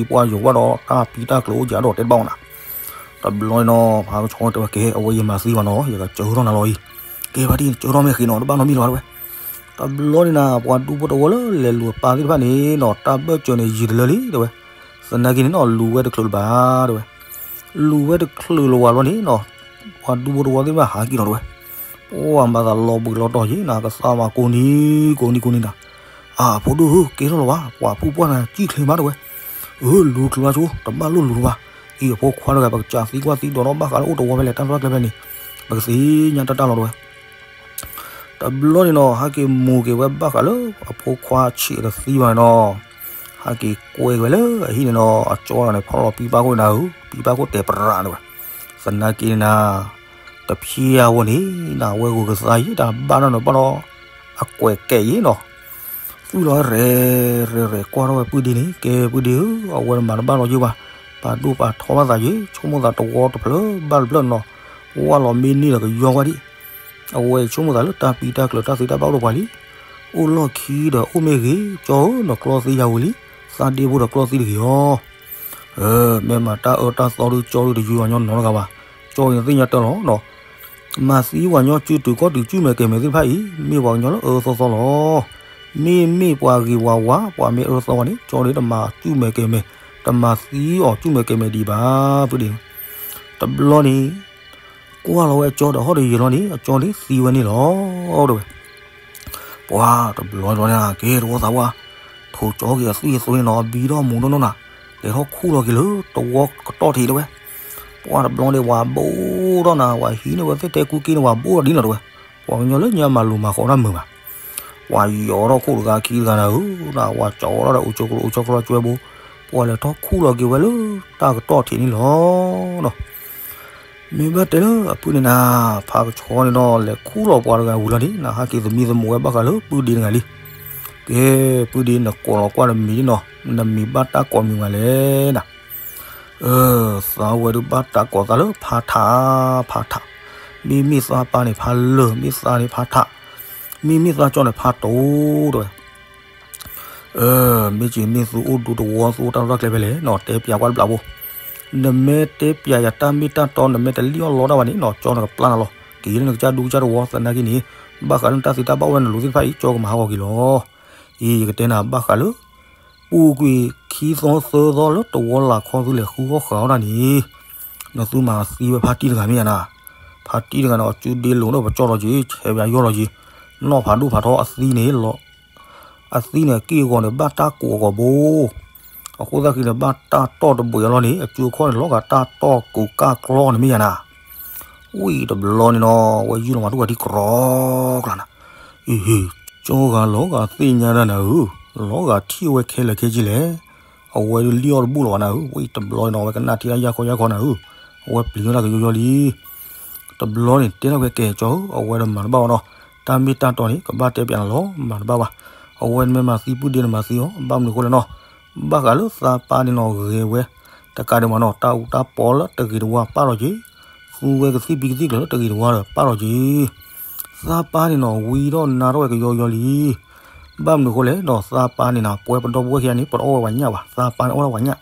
ယိၤဘၣ်ဒီး တၢ်ပံတၢ်ကျိၤအိၣ်ယၤဒီးတဲတဘၣ်အီၤနၤ. တဘျီန့ၣ်နီၤ ဖါကဆီတဲဝဲ ကဲ အဝဲယမၤသံဘၣ်နီၤ ယကကၢထီၣ်နၤလီၤအံၤ, ကဲဖါတံၢ် ကၢထီၣ်မ့ၢ်ဃ့နီၤ တဘၣ်နီတမံၤလၢၤဘၣ်တဲဝဲ. တဘျီန့ၣ်နၤ ပှၤဒူဖိတဝီလၢလဲၤလူၤအပၢ်သ့ၣ်တဖၣ်န့ၣ်နီၤ တၢ်ဘၢၣ်စၢၤန့ၣ်ယံာ်တလၢလံတဲဝဲ, သနာ်က့န့ၣ်နီၤ လူၤဝဲတချုးလၢၤဘၣ်တဲဝဲ. လူၤဝဲတချုးလၢၤဝဲဘျီန့ၣ်နီၤ ပှၤဒူဖိတဝီသ့ၣ်တဖၣ်ဟးက့ၤလီၤတဲဝဲ. ပှၢ်မၤသးလီၤဘှံးလီၤတီၤယံၤနၤ ကသးမၤကိးနံၤကိးနံၤကိးနံၤနၤ. အၢ ဖိဒိၣ်ဧၢ ကဲထီၣ်လီၤဘၣ် ပှၤဖုပှၢ်နၤကံၣ်ချ့မးတဲဝဲ. အၢ လူၤချုးဘၣ်ဆိ တဘၣ်လိၣ်လူၤလၢၤဘၣ်, အံၤအဖိခွါတဂၤ ပကစးသံကွၢ်သံဒိးထီၣ်ဘၣ်ဃးလၢအိၣ်တဝီဖဲလဲၣ် တၢ်တဖၣ်ကျဲဖဲန့ၣ် ပကသ့ၣ်ညါတၢ်တၢ်လီၤတဲဝဲ. တဘျီန့ၣ်နီၤ ဟဲက့ၤမိၤက့ၤဝဲဘၣ်ဃးလၢအဖိခွါဆံးတသံဘၣ်န့ၣ်နီၤ, ဟဲက့ၤကွဲက့ၤဝဲလၢအဟံၣ်န့ၣ်နီၤ အကၠီတဂၤန့ၣ် ဖီၣ်လီၤပံပၢ်ခိၣ်နၤဧၢ, ပံပၢ်ခိၣ်တဲပရးတဲဝဲ. သနာ်က့န့ၣ်နၤ တဖျဲအဝဲန့ၣ် နဝဲဂုာ်ကသါယံၤ တၢ်ဘၣ်နီၢ်န့ၣ်ဘၣ်ဒီး အကွဲးကဲယံၤနီၤ. သွံၣ်လီၤရဲၣ်ရဲၣ်ရဲၣ် ကွၢ်ထီၣ်ဝဲပုၢ်ဒ့န့ၣ် ကဲပုၢ်ဒ့ဧၢ, အဝဲမၤတဘၣ်လီၤယံၤဘၣ်, ပာ်ဒိၣ်ပာ်ထီဘၣ်သးယံၤ ဆိကမိၣ်သးတဝီတဖျၢၣ်ဘၣ်တဖျၢၣ်နီၤ, ဝၢ်လီၤမ့ၢ်န့ၢ်ဒီးကယီကွၢ်ဒံး, အဝဲဆိကမိၣ်သးလၢတၢ်ပံတၢ်ကျၢၤတၢ်သ့တၢ်ဘၣ်အိၣ်ဒီးပှၤလံ, အိၣ်လီၢ်ခံဒီးအိၣ်မ့ၢ်ဂ့ၤ, ကၠီဧၢ နကျီသ့ယၤဝံၤလံ, သးဒ့ဖိဒီးကျီသ့တဂ့ၤအီၤ. မ့ၢ်မၤတၢ်အၢတၢ်သီဒုး ကၠီဒုးတယုၢ်အီၤညီနီတဂၤဘၣ်, ကၠီအံၤနသ့ၣ်ညါတၢ်လီၤနီၤ. မၤသံပှၤကညီစုတုၤကီၢ်တုၤ စုၣ်မဲာ်ကဲၤမဲာ်သ့ၣ်တဖၣ်အံၤ မ့ၢ်ပှၤကညီလၢအအၢအသီသီလီၤ. မ့မ့ၢ်ပှၤဂ့ၤဝၤဝါ ပှၤမ့ၢ်အၢအသီဝဲန့ၣ် ကၠီန့ၣ်တမၤစုၣ်မဲာ်ကဲၤမဲာ်, တမၤသံအီၤစုၣ်မဲာ်ကဲၤမဲာ်ဒံးဘၣ် ပုၢ်ဒ့. တဘျီန့ၣ် ကွၢ်လီၤဝဲအကၠီဒီးဟီၣ်တယံာ်လီၤန့ၣ် အကၠီန့ၣ်သံဝဲန့ၣ်လီၤ တဲဝဲ. ပှၢ်တဘျီလီၤန့ၣ် ကဲတဝီသးပှၢ်, ထိးကၠီက့ၤအသွံၣ်အသွံၣ်န့ၣ်နီၤ ဘံထီၣ်မူးထီၣ်နီၢ်နၤ, လဲၤထီၣ်ခူၣ်လီၤက့ၤလၢတဝီကတီၢ်ထံးတဲဝဲ. ပှၢ်တဘျီန့ၣ် ဝၤဘိးထီၣ်နၤ ဝၤဟံးန့ၢ်ဝဲသ့ၣ်တဲကူက့ၤန့ၣ် ဝၤဘိးထီၣ်ဒ်နီၤတဲဝဲ. ပှၤကညီလၢညါမၤလိၤမၤဃီတၢ်မုာ်ဘၣ်. ပှၤယီၤထီၣ်ခိၣ်တဂၤခံတဂၤနၤဧၢ, ဝၤကၠီထီၣ်ဒီးအိၣ်ကၠိကျိအိၣ်ကၠီကျိကၠွဲဘိ, ပှၤလဲၤထီၣ်ခူၣ်လီၤက့ၤဝဲလၢတၢ်ကတီၢ်ထံးန့ၣ်လီၤနီၤ. မ့ၢ်ဘၣ်တဲလၢအဖုၣ်န့ၣ်နၤ, ဖးကဆှီန့ၣ်ဒီး လဲၤခူၣ်လီၤပှၤတဂၤဝံၤလီၤန့ၣ် နဟးက့ၤသမံသမိးဝဲဘၣ်ဃးလၢပုၢ်ဒ့တဂၤလံ. ကဲ, ပုၢ်ဒ့နကိးလီၤကွၢ်တမံၤန့ၣ်နီၤ, နမံၤဘၣ်တၢ်ကိးမံၤမးလဲၣ်နၤ. အၢ, သးဝဲဒုးဘၣ်တၢ်ကိးသးလၢဖးထး, ဖးထး, မ့မ့ၢ်သးပၢ်န့ၣ်ဖးလၢာ်, မ့ၢ်သးန့ၣ်ဖးထး, မ့မ့ၢ်သးကၠီန့ၣ်ဖးတိၤတဲဝဲ အၢ, မ့ၢ်က့ၤမ့ၢ်သုအိၣ်ဒူသဝီ သုအိၣ်တၢ်လီၢ်တၢ်ကျဲဖဲလဲၣ်နီၤ, တဲပၠးကွၢ်တဘျီဖိ, နမ့ၢ်တဲပၠးယၤတၢ်မ့ၢ်တၢ်တီ နမ့ၢ်တလံၣ်အီၣ်လီတၢ်ဘၣ်န့ၣ်နီၤ, ကၠီန့ၣ်ကပျၢ်နၤလီၤ. က့ၤလၢနကစၢ်ဒူကစၢ်သဝီ, သနာ်က့န့ၣ် ဘၣ်ဃးလၢနတၢ်သ့တၢ်ဘၣ်အိၣ်ဝဲနလိၤသ့ၣ်တဖၣ်အံၤ ကၠီကမၤဟးဂီၤက့ၤလီၤ. အံၤ ယကတဲနၤဘၣ်ဃးလၢ ပူၤကွံာ်ခံသီသၢသီလၢတဝီလၢ်ခီ သုလဲၤဃုအီၣ်ဃုအီၣ်တၢ်န့ၣ်, နသုမၤသံဝဲဖါတံၢ်တဂၤမ့ၢ်ဧါနၤ. ဖါတံၢ်တဂၤန့ၣ် အစုဒ့လိာ်ဒီးပကၠီလီၤက့ၤ, ဆဲးပယီၢ်လီၤက့ၤ, နီၣ်ဖးဒိၣ်ဖးထီအသံန့ၣ်လီၤ. အသံန့ၣ် အက့ၢ်အဂီၤန့ၣ် ဘၣ်တၢ်ကိးအဂီၤဘိ, အဃိသတးက့ၤန့ၣ် ဘၣ်တၢ်တီၢ်တဘိးအလီၢ်န့ၣ် အစုအခီၣ်န့ၣ် လီၤဂာ်တၢ်တီၢ်ကိးကၢ်ကျီန့ၣ်မ့ၢ်ဧါနၤ. ဝံၤတဘျီန့ၣ်နီၤ ဝဲယုၢ်လီၤမၤထူၣ်ဂၤထံကရီကျါနၤ, အ့ဟ့, ကၠီဂၤလီၤဂာ်သ့ၣ်ညါတၢ်နၤဧၢ, လီၤဂာ်ထံၣ်ဝဲခဲလၢာ်ခဲဆ့လဲၣ်. အဝဲဒုးလံၣ်အီၣ်တဘူၣ်လီၤဘၣ်နၤဧၢ, ဝံၤတဘျီန့ၣ်နီၤ အဝဲကနၣ်ထံၣ်တၢ်ယၢ်ခီယၢ်ခီနၤဧၢ, အဝဲပျံၤဝဲဒၣ်ကယီယီလံ. တဘျီန့ၣ် တဲထီၣ်ဝဲကဲကၠီဧၢ, အဝဲဒီးမၤတဘၣ်ဘၣ်နီၤ, တၢ်မ့ၢ်တၢ်တီန့ၣ် ကဘၣ်တဲပၠးနၤလီၤ, မၤတဘၣ်ဘၣ်. အဝဲနမ့ၢ်မၤသံပုၢ်ဒ့နမၤသံအီၤ, ဘၣ်မနုၤအဃိလဲၣ်နီၤ. ဘၣ်ဃးလၢသးပၢ်န့ၣ်နီၤ ဂဲၤဝဲ တကးဒံးမးနီၤ တၢ်အူတၢ်ပီလၢတဂ့ၤတဝါပၣ်လီၤက့ၤ, သူဝဲကသံၣ်ပံၤကသံၣ်ကျၢၤလၢတဂ့ၤတဝါဒီးပၣ်လီၤက့ၤ. သးပၢ်န့ၣ်နီၤ ဝံထီၣ်နါထီၣ်ဝဲကယီယီလံ. ဘၣ်မနုၤအဃိလဲၣ်ဒီး သးပၢ်န့ၣ်နၤ ပဝဲပဒီပုၢ်ဝဲၢ်ခံဂၤန့ၣ် ပတအီၣ်ဝဲပှၤညၣ်ဘၣ်, သးပၢ်န့ၣ်အီၣ်ဒၣ်ပှၤညၣ်.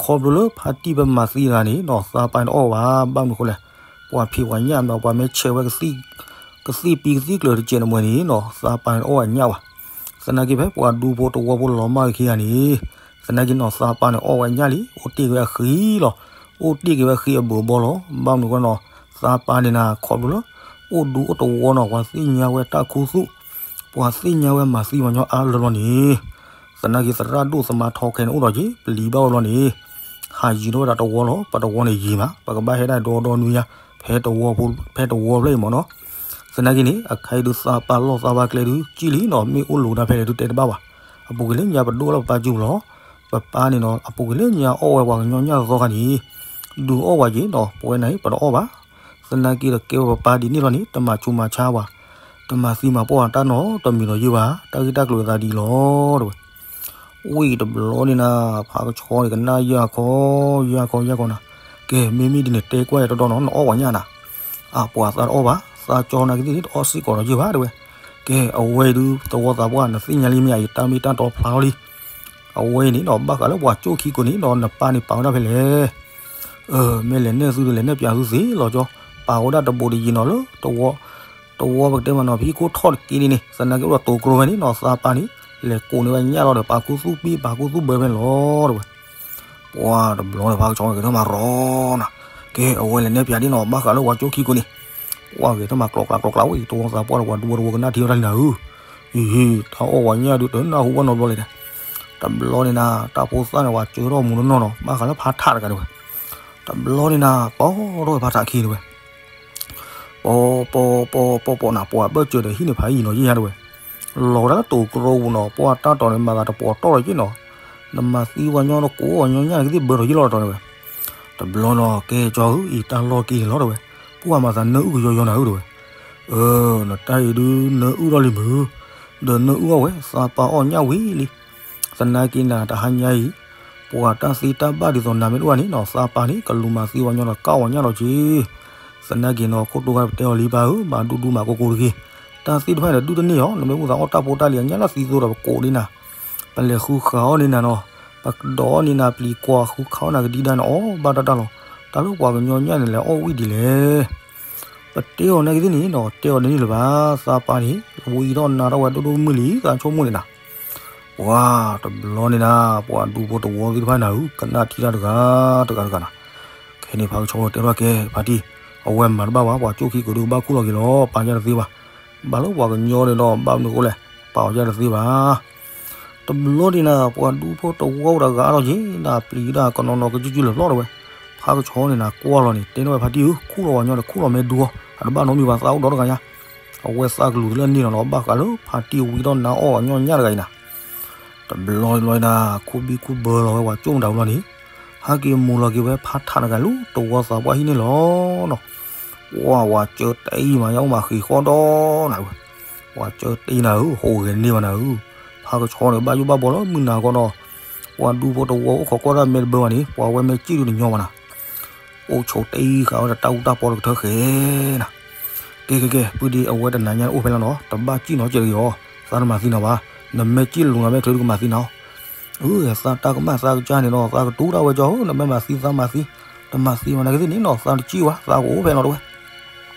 ခီဖျိလၢဖါတံၢ်ပမၤသံတဂၤန့ၣ်နီၤ သးပၢ်န့ၣ်တအီၣ်ဘၣ်, ဘၣ်မနုၤအဃိလဲၣ်, ပှၤဖံးပှၤညၣ်မး ပှၤမ့ၢ်ဆဲးဝဲ ကသံၣ်ပံၤကသံၣ်ကျၢၤတစဲးန့ၣ်မးန့ၣ်နီၤ သးပၢ်န့ၣ်တအီၣ်ဝဲညၣ်ဘၣ်. သနာ်က့ဖဲပှၤဒူဖိတဝီဖိလီၤမၢ်ခံဂၤန့ၣ်, သနာ်က့နီၤ သးပၢ်န့ၣ်အီၣ်ဝဲညၣ်လံ, အိၣ်တ့ၢ်က့ၤဝဲအဃံလီၤ, အိၣ်တ့ၢ်က့ၤဝဲအဃံအဘၢၣ်ဘီလီၤ. ဘၣ်မနုၤအဃိနီၤ သးပၢ်န့ၣ်နၤ ခီဖျိလၢ အိၣ်ဒူအိၣ်တဝီနီၤ ပှၤသ့ၣ်ညါဝဲတၢ်ခူသူၣ်, ပှၤသ့ၣ်ညါဝဲမၤသံပှၤညီအါလၢာ်လီၤန့ၣ်, သနာ်က့သရၣ်ဒိၣ်သမါထီခဲန့ၣ်အိၣ်ဒီးက့ၤ ပလံၤဘၣ်ဝဲဘျီန့ၣ်, ဟးယံၤထီၣ်ဝဲဒၣ်တဝီလီၤ, ပတဝီန့ၣ်ယံၤမး, ပကဘၣ်ဟဲဒၣ်ဒီဒီနွံညါ ဖဲတဝီဖိ ဖဲတဝီဖျၢၣ်အံၤမးနီၤ. သနာ်က့န့ၣ် အခါအံၤဒုးသးပၢ်လီၢ်သးပၢ်ကျဲဒုးကံၣ်လံနီၤ မ့ၢ်အိၣ်လိၤတၢ်ဖဲလဲၣ်ဒုးတဲတဘၣ်ဘၣ်. အပူၤကွံာ်လၢညါပဒိၣ်လၢပပၢ်စုပူၤလီၤ. ပပၢ်န့ၣ်နီၤ အပူၤကွံာ်လၢညါအီၣ်ဝဲပှၤကညီညၣ်သီခါန့ၣ်, ဒုးအီၣ်ဝဲက့ၤနီၤ ပဝဲနၤအံၤပတအီၣ်ဘၣ်. သနာ်က့ဒီးကဲဝဲပပၢ်ဒ်န့ၣ်လီၤန့ၣ် တမၤဆူးမၤဆါဘၣ်, တမၤသံမၤပှီၢ်တၢ်နီတမံၤဒီးယုၢ်ဘၣ်, တၢ်ဂ့ၢ်တၢ်ကျိၤအသးဒ်အံၤလီၤ တဲဝဲ. ဝံၤတဘျီန့ၣ်နၤ ဖးကဆှီန့ၣ် ကနၣ်ယၢ်ခီ ယၢ်ခီယၢ်ခီနၤ, ကဲ မ့မ့ၢ်ဒ်န့ၣ် တဲကွၢ်ယၤတီတီနီၤ နအီၣ်ပှၤညၣ်နၤ. အပှၤသးတအီၣ်ဘၣ်, သးကၠီနာ်က့သ့ၣ်န့ၣ် တအီၣ်စ့ၢ်ကီးဒီးယုၢ်ဘၣ် တဲဝဲ. ကဲ အဝဲအံၤဒုး သဝီသးပှၢ် နသ့ၣ်ညါလံမ့ၢ်ဧါ ယတၢ်မ့ၢ်တၢ်တီဖျါထီၣ်လံ. အဝဲအံၤန့ၣ်ဒီး ဘၣ်ဃးလၢပှၤကၠိၣ်ခံကိးန့ၣ်ဒီး နပၢ်န့ၣ်ပာ်ဝဲဒၣ်ဖဲလဲၣ်. အၢ မ့ၢ်လဲၤနဲၣ်သုဒီး လဲၤနဲၣ်ပၠးသုသ့လီၤကၠီ, ပာ်ဝဲဒၣ်တဘိးတယံၤနီၤလၢ တဝီပကတဲမးနီၤ ဖံခိၣ်ထီၣ်တက့ၢ်ဒ်န့ၣ် သနာ်က့အိၣ်ဒီးတိၤကျိဖဲန့ၣ်နီၤ သးပၢ်န့ၣ် လဲၤကိးန့ၢ်ဝဲညၣ်လီၤဒီး ပာ်ခူသူၣ်ပံၣ် ပာ်ခူသူၣ်ဘၢဖဲန့ၣ်လီၤ တဲဝဲ. ပှၤတဘျီန့ၣ် ဖးကဆှီဂဲၤထီၣ်မၤရီနၤ, ကဲ အဝဲလဲၤနဲၣ်ပၠးဒ်နီၤ ဘၣ်ဃးလၢပှၤကၠိၣ်ခံကိးန့ၣ်, ပှၤဂဲၤထီၣ်မၤကျိးကျါကျိးကျါဝဲ တဝီသးပှၢ်ဒီးပှၤဒူဖိတဝီကနၣ်ထံဝဲဒၣ်လံနၤဧၢ, အံၤ တၢ်အီၣ်ပှၤညၣ်ဒုးတနၢ်ဟူဘၣ်နီတဘျီလဲၣ်. တဘျီန့ၣ်နၤ တၢ်ဖိသၣ်န့ၣ် ပှၤစၢထီၣ်မူးနီၢ်နီၢ်နီၤ ဘၣ်ဃးလၢဖးထးတဂၤတဲဝဲ. တဘျီန့ၣ်နၤ ပီၢ်ထီၣ်ဝဲဖးထးခံတဲဝဲ ပီၢ်ပီၢ်ပီၢ်ပီၢ်ပီၢ်နၤ ပှၤဘၢၣ်စၢၤဒီးဟံၣ်န့ၣ်ဖးယံာ်နီၤယံာ်ညါတဲဝဲ, လီၤဝဲဒၣ်လၢတိၤကျိပူၤနီၤ ပှၤတၢ်တီၤန့ၣ် မၤသးတပီၤတီၢ်လီၤက့နီၤ, နမၤသံပှၤညီနကိးပှၤညီညၣ်ကသ့ၣ်ဘၢထီၣ်ယံာ်လီၤတီၤတဲဝဲ. တဘျီနီၤ ကဲကၠီဧၢ အံၤတၢ်လီၢ်က့ၤန့ၣ်လီၤတဲဝဲ, ပှၤမၤသးနၢအုၣ်ကယီယီနၤဧၢတဲဝဲ. အၢ နတၢ်အံၤဒုးနၢအုၣ်ထီၣ်လံမုၢ်, ဒီးနၢအုၣ်ထီၣ်ဝဲ သးပၢ်အီၣ်ညၣ်ဝံၤလံ. သနာ်က့နၤ တဟါညါအံၤ ပှၤတၢ်သ့တၢ်ဘၣ်ဒ်သိးနၤမ့ၢ်တအိၣ်ဘၣ်န့ၣ်နီၤ သးပၢ်န့ၣ် ကလူၤမၤသံပှၤညီဒီးကၢ်ပှၤညၣ်လီၤက့ၤ. သနာ်က့နီၤ ခိၣ်တိၢ်ဂၤပတဲအီၤလံပၢ်ဧၢ ဘၣ်ဒူဒူမၤကိၢ်ကိၢ်တဂ့ၤ, တၢ်သ့ၣ်တဖၣ်န့ၣ် ဒုၣ်တန့ၢ်အီၤ နမ့ၢ်အိၣ်သးအီၣ်တၢ်ဖိတၢ်လံၤအညၣ်လၢသံသိဒီးပကိးဒ်နၤ, ပလဲၤဃုဃာ်အီၣ်န့ၢ်နၤနီၤ, ပဒိးအီၣ်န့ၢ်နၤပျံၤကွၢ်ဃုခးအီၣ်နၤကဒံကဒါန့ၣ် အီၣ်ဘၣ်တၢ်တၢ်လီၤ, တၢ်လၢပှၤကညီညၣ်န့ၣ် လဲၤအီၣ်ဝံၣ်ဒ်လဲၣ်. ပတဲအီၤနာ်က့သ့ၣ်န့ၣ်နီၤ တဲအီၤတန့ၢ်လၢၤဘၣ်, သးပၢ်န့ၣ် ဝံထီၣ်နါထီၣ်ဝဲဒိၣ်ဒိၣ်မုၢ်လံ သးဆိကမိၣ်န့ၣ်နၤ. ပှၤတဘျီန့ၣ်နၤ ပှၤဒူဖိတဝီသ့ၣ်တဖၣ်နၤဧၢ ကနၣ်ထံတၢ်တဂၤတဂၤတဂၤနၤ. ခဲန့ၣ်ဖးကဆှီတဲထီၣ်ကဲ ဖါတံၢ်, အဝဲမၤတဘၣ်ဘၣ် ပှၤကၠိၣ်ခံကိးဒုးကဘၣ်ခူၣ်လီၤက့ၤလီၤ ပာ်ယၢ်တသ့ဘၣ်. ဘၣ်လၢပှၤကညီန့ၣ်ဒီး ဘၣ်မနုၤအဃိလဲၣ် ပာ်အီၤယၢ်တသ့ဘၣ်. တဘျီန့ၣ်နၤ ပှၤဒူဖိတဝီတဂၤအါထီၣ်က့ၤ နၤပျံၤဒၣ်ကနီၤနီၤကစုကစုလၢာ်ဖျီၣ်တဲဝဲ. ဖးကဆှီန့ၣ်နၤကွၢ်လီၤန့ၣ် တဲန့ၢ်ဝဲဖါတံၢ်ဧၢ ခူၣ်လီၤပှၤညီဒီးခူၣ်လီၤမ့ၢ်ဒူအီၤ အတဘၣ်နီတမံၤဘၣ် သးအိၣ်ဒီတဂၤညါ. အဝဲသးကလူၤတလၢန့ၣ်လီၤနီၤ ဘၣ်ဃးလၢဖါတံၢ်ဝံထီၣ်နါအီၣ်အညီညၣ်တဂၤအံၤနၤ. တဘျီတဘျီနၤ ခူၣ်ဘံၣ်ခူၣ်ဘၢလီၤဝဲပှၤကၠိၣ်မတၤဘျီန့ၣ်, ဟဲက့ၤမူၤလီၤက့ၤဝဲဖါထးတဂၤလၢတဝီသးပှၢ်ဟံၣ်န့ၣ်လီၤနီၤ. ပှၤ ပှၤစၢတအံၤမး ညါအိၣ်မးဃ့ၤဃီဒီးနၤဧၢ, ပှၤစၢတအံၤနၤဧၢ, ဟိးဂဲၤန့ၢ်ဘၣ်နၤဧၢ, ဖါကဆှီန့ၣ် ဘၣ်ယိၣ်ဘၣ်ဘီလၢမုၢ်နၤခီနီၤ, ပှၤဒူဖိတဝီအိၣ်ခိးကွၢ်တၢ်မဲာ်တဘၢဘၣ်န့ၣ် ပှၤဝဲမဲာ်ကံၣ်ဒုးတညီဘၣ်နၤ အိၣ်ဆိးတအံၤဃာ်ဝဲဒီးတၢ်အူတၢ်ပီတကထၢဃဲနၤ, ကဲကဲကဲ ပုၢ်ဒ့ အဝဲတနၤညါန့ၣ်အိၣ်ဖဲလီၤနီၤ, တဘၣ်ကံၣ်နီၤကဲးတဂ့ၤအီၤ, သးတမၤသံနီၤဘၣ်, နမဲာ်ကံၣ်လီၤနၤမဲာ်ထွဲဒုးကမၤသံနၤအီၤ, အၢ သးတၢ်ကမၣ်သးကစၢ်န့ၣ်နီၤ သးကတူၢ်တၢ်ဝဲကၠီဧၢ, နမ့ၢ်မၤသံသးမၤသံ, တမၤသံဘၣ်နာ်က့သ့ၣ်န့ၣ်နီၤ သးတကံၣ်ဘၣ် သးကအိၣ်ဖဲလီၤတဝဲ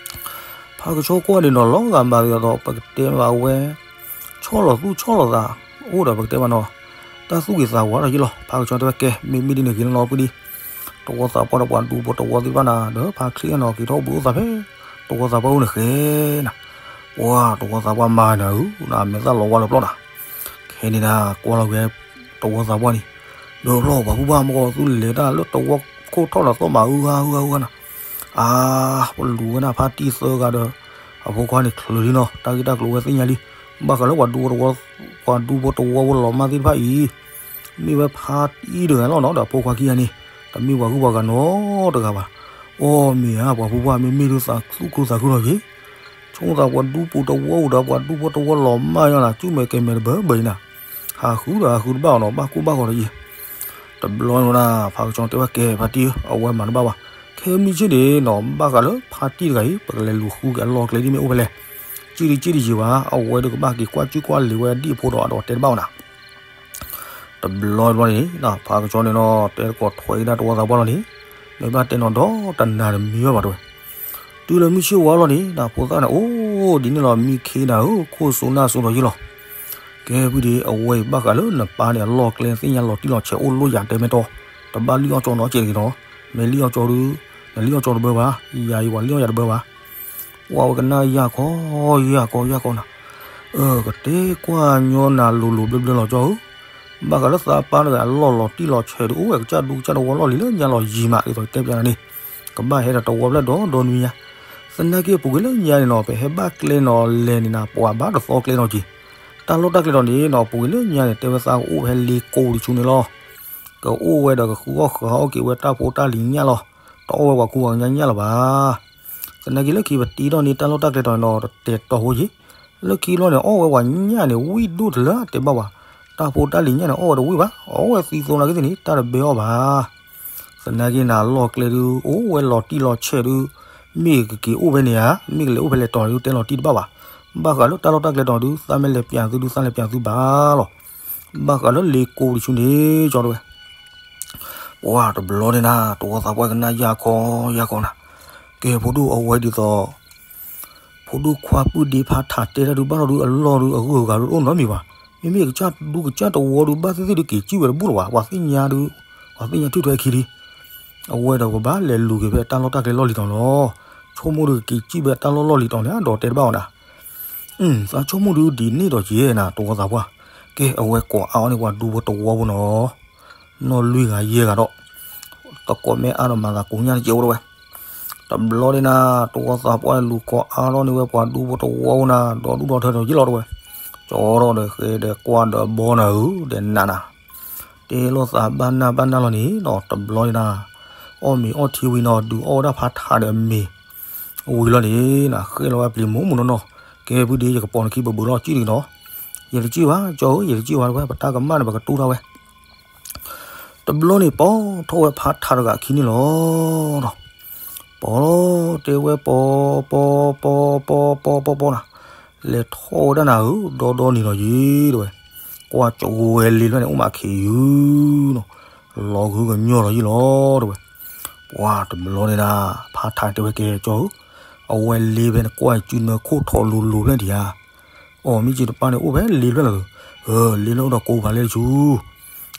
ဖါကဆှီကွၢ်ဒံးနီၤ လီၤဂာ်မးဒ်သိး ပကတဲဘၣ်ဝဲ ဆီၣ်လီၤသူၣ်ဆီၣ်လီၤသး အိၣ်ဒီးပကတဲဘၣ်နီၤ တၢ်သူၣ်ဂ့ၤသးဝါထီၣ်ယ့ၣ်လီၤ. ဖါကဆှီတဲဝဲ ကဲ မ့မ့ၢ်ဒ်န့ၣ်ဂ့ၤလီၤနီၤ ပုၢ်ဒ့, တဝီသးပှၢ်ဒီးပှၤဒူဖိတဝီသ့ၣ်တဖၣ်နၤ ဒီးဖါချ့နီၤ က့ၤထီၣ်ဘူးအိၣ်သးဖဲ တဝီသးပှၢ်အိၣ်န့ၣ်ဃဲနၤ, ပှၤတဝီသးပှၢ်မၤနၤဧၢ, နမဲာ်သၣ်လီၤဝါလၢပျီၢ်နၤ, ခဲန့ၣ်နၤ ကွၢ်လီၤဝဲ တဝီသးပှၢ်န့ၣ်, ဒီးပျီၢ် ပှၤဖုဘၣ်မကီၢ်သူၣ်လဲၤတၢ်လၢတဝီခိၣ်ထီၣ်နၤသီၣ်မး အုဂၤအုဂၤအုဂၤနၤ အါ ပလူၤဝဲဒၣ်ဖါတံၢ်သၢဂၤဒီး အဖိခွါန့ၣ်ချုးလံနီၤ တၢ်ဂ့ၢ်တၢ်ကျိၤဝဲသ့ၣ်ညါလံ, ဘၣ်ဃးလၢပှၤဒူဖိတဝီ ပှၤဒူဖိတဝီဖိလီၤမၢ်သ့ၣ်တဖၣ်အံၤ မ့ၢ်ဝဲဖါတံၢ်တဂၤလီၤနီၤ ဒီးအဖိခွါခံဂၤန့ၣ် တမ့ၢ်ပှၤဂုၤပှၤဂၤနီတဂၤဘၣ်. အိၣ်မ့ၢ်ဧါ ပှၤဖုဘၣ်မ့မ့ၢ်ဒုးသးသူၣ်ခုသးခုလီၤက့ၤ ဆိသးပှၤဒူပူၤတဝီအိၣ်ဒီးပှၤဒူဖိတဝီလီၤမၢ်ယီၤနၤ ကၠူမဲာ်ကဲမဲာ်တဘၢဘၢအံၤနၤ, ဟးဃုဒီးဟးဃုတဘၣ်အီၤနီၤ ဘၣ်ကူဘၣ်ဂီၤဒီးယံၤ, တဘျီန့ၣ်ဝဲဒၣ် ဖါကဆှီတဲဝဲကဲ ဖါတံၢ်ဧၢ အဝဲမၤတဘၣ်ဘၣ်, ခဲမုၢ်ဆ့ၣ်န့ၣ်နီၤ ဘၣ်ဃးလၢဖါတံၢ်တဂၤအံၤ ပကလဲၤလူၤဃုက့ၤအလီၢ်ကျဲဒ်မ့ၢ်အိၣ်ဖဲလဲၣ်, ကံၣ်တကံၣ်တယံၤဘၣ် အဝဲဒုးကဘၣ်က့ၤကွၢ်ကၠူကွၢ်လံၤဝဲဒၣ်အဖိဒီးအဒီးတဲတဘၣ်အီၤနၤ တဘျီတဘျီန့ၣ် ဖါကဆှီန့ၣ်နီၤ တဲသကိးထွဲက့ၤဒၣ်တဝီသးပှၢ်လီၤန့ၣ်, မ့ၢ်ဘၣ်တဲနီၤဒီးတနၤတမံၤဘၣ်ဘၣ်တဲဝဲ, တုၤလၢမုၢ်ဆ့ၣ်ဝါလီၤန့ၣ် ဖိသၣ်န့ၣ်အိၣ်ဒ်န့ၣ်လီၤ မံခ့နၤဧၢ ခိၣ်စူနၢ်စူဒီးယ့ၢ်လီၤ, ကဲဖုဒ့ အဝဲအံၤဘၣ်ဃးလၢနပၢ်န့ၣ် အလီၢ်ကျဲသ့ၣ်ညါလီၤတံၢ်လီၤဆဲးအိၣ်လိၣ်ယၤတဲမ့ၢ်တီ, တဘၣ်လံၣ်အီၣ်ကၠီနီၤကဲးတဂ့ၤနီၤ, မ့ၢ်လံၣ်အီၣ်ကၠီဒီး နလံၣ်အီၣ်ကၠီတဘၢဘၣ်, ယၤအံၤပှၤလံၣ်အီၣ်ယၤတဘၢဘၣ် ပှၤဝဲကနၣ်ယၤခီ ယၤခီ ယၤခီနၤ, ကတဲကွၢ်ညီနၤလိၤလိၤဘျၢဘျၢလီၤကၠီဧၢ, ဘၣ်ဃးလၢသးပၢ်တဂၤအလီၢ်လီၤတံၢ်လီၤဆဲးဒီး အိၣ်ဝဲကစၢ်ဒူကစၢ်တဝီလီၢ်လံၤလၢညါလီၤယံၤမး ဒ်သိးတဲပျးနၤန့ၣ်, ကဘၣ်ဟဲဒီးတဝီဖျဲၣ်ဒီဒီနွံညါ, သနာ်က့ပူၤကွံာ်လၢညါန့ၣ်နီၤ ပဟဲဘၣ်ကျဲနီၤလဲၣ်န့ၣ်နၤ ပှၤဘၣ်တသီကျဲနီၤက့ၤ, တၢ်လီၢ်တၢ်ကျဲဒီးန့ၣ်နီၤ ပူၤကွံာ်လၢညါန့ၣ် တဲဝဲသးကအိၣ်ဖဲလ့ကိးတဆူန့ၣ်လီၤ, ကအိၣ်ဝဲဒီးကဃုအီၣ်ဃုအီၣ်က့ၤဝဲတၢ်ဖိတၢ်လံၤညၣ်လီၤ, တအီၣ်ဝဲပှၤကူပှၤကညီညၣ်လၢၤဘၣ် သနာ်က့လၢခံပတံထီၣ်န့ၢ်တၢ်လီၢ်တၢ်ကျဲတီၤန့ၣ်ဒီး တတဲာ်တီၤဖိက့ၤ, လၢခံဘျီန့ၣ် အီၣ်ဝဲပှၤညၣ်န့ၣ် ဝံၣ်ဒိၣ်တလၢတဲဘၣ်ဝဲ, တၢ်ဖိတၢ်လံၤညၣ်န့ၣ် အီၣ်ဝဲတဝံၣ်ဘၣ်, အီၣ်ဝဲသံသိနာ်က့သ့ၣ်န့ၣ် တၢ်တဘဲအီၣ်ဘၣ်. သနာ်က့နၤလီၢ်ကျဲဒုး အိၣ်ဝဲလီၤတံၢ်လီၤဆဲးဒုး, မ့ၢ်ကက့ၤအိၣ်ဖဲန့ၣ်ဧါ, မ့ၢ်ကလဲၤအိၣ်ဖဲလဲၣ်တီၤန့ၣ်ဒုး တဲလီၤတံၢ်တဘၣ်ဘၣ်. ဘၣ်ဃးလၢတၢ်လီၢ်တၢ်ကျဲတီၤဒုး သးမ့ၢ်လဲၤပျးသုဒုး သးလဲၤပျးသုဘၣ်လီၤ. ဘၣ်ဃးလၢလ့ကိတဆူန့ၣ် ကၠီတဲဝဲ ပှၤတဘျီန့ၣ်နၤ တဝီသးပှၢ်ကနၣ်ယၢ်ခီယၢ်ခီနၤ, ကဲဖိဒိၣ်အဝဲဒ်သိး ဖိဒိၣ်ခွါပုၢ်ဒ့ဖါထးတဲတၢ်ဒုးဘၣ်ထီၣ်ဒုး အလီၢ်ဒုးအဂုၤအဂၤဒုးတအိၣ်နီတမံၤဘၣ်. မ့မ့ၢ်ကစၢ်ဒူကစၢ်တဝီဒုး ဘၣ်သ့ၣ်သ့ၣ်ဒုးက့ၤစံၣ်ဝဲတဘူၣ်လၢၤဘၣ်. ပှၤသ့ၣ်ညါဒုး ပှၤသ့ၣ်ညါထုးထွဲခံလံ. အဝဲဒီးကဘၣ်လဲၤလူၤက့ၤဖဲတၢ်လီၢ်တၢ်ကျဲလီၢ်လံၤတီၤလီၤ. ဆိကမိၣ်ဒုးကက့ၤစံၣ်ဖဲတၢ်လီၢ်လီၢ်လံၤတီၤန့ၣ် ဒီးတဲတဘၣ်အီၤနၤ သးဆိကမိၣ်ဒုးဒ်န့ၣ်ဒီးက့ၤနၤ တဝီသးပှၢ်, ကဲအဝဲကိးအါအီၤန့ၢ်ပှၤဒူဖိတဝီဖိနီၤ, နီၢ်လွံၢ်ဂၤယဲၢ်ဂၤဒီး သကိးမ့ၢ်အါဒီးမၤသးကိးညၣ်တကဲးအိၣ်တဝဲ, တဘျီဒ်နၤ တဝီသးပှၢ်လူၤကိးအါထီၣ်န့ၢ်ဝဲပှၤဒူဖိတဝီဖိနၤ ဒီဒူၣ်ဒီထၢဒီးယ့ၢ်လီၤတဝဲ, ကၠီထီၣ်ဒီးဃဲဒီးကွၢ်ဒီးဘီနၤဧၢ ဒီးနးနၤ တဲလိာ်သးဘၣ်နၢ်ဘၣ်နၢ်လီၤန့ၣ်ဒီး တဘျီဒ်နၤ အီၣ်မ့ၤအီထံဝံၤနီၤ ဒုးအီၣ်ဝဲဒၣ်ဖါထးဒီးအမ့ၤ ဝံၤလီၤန့ၣ် နဃဲလီၤဝဲပျံၤမိၢ်မိၢ်နီၢ်နီၢ်, ကဲဖုဒ့ ယကပိာ်နခံဘၢဘၢလီၤ ကံၣ်တက့ၤနီၤ, ယတကံၣ်ဘၣ် ကၠီဧၢ ယတကံၣ်ဘၣ်တဝဲ ပတၢ်ကမၣ်န့ၣ် ပကတူၢ်ထီၣ်ဝဲ တဘျီန့ၣ် ပိာ်ထီၣ်ဝဲဖါထးတဂၤခံန့ၣ်လီၤ. ပိာ်လီၤ တဲဝဲပိာ် ပိာ် ပိာ် ပိာ် ပိာ် ပိာ် ပိာ် နၤ, လဲၤထီၣ်ဝဲဒၣ်နၤဧၢ ဒီဒီနံၤလီၤယံၤတဝဲ, ကွၢ်ကၠီဝဲလ့လွဲၢ်န့ၣ် အိၣ်မးခံးယုၤနီၤ, လီၤဂုကညီလီၤယံၤလီၤတဝဲ, ပှၤတဘျီန့ၣ်နၤ ဖါထးတဲဝဲကဲကၠီဧၢ, အဝဲလ့ဖဲန့ၣ် ကွၢ်စုနၢခိၣ်ထီၣ်လိၤလိၤဖျဲၣ်ဒံးဧါ အီၤမ့ၢ်က့ၤတပၢ်န့ၣ် အိၣ်ဖဲလ့လွဲၢ်လီၤ, လ့လွဲၢ်အိၣ်ဒီးကိးပၤလဲၣ်တဆူ,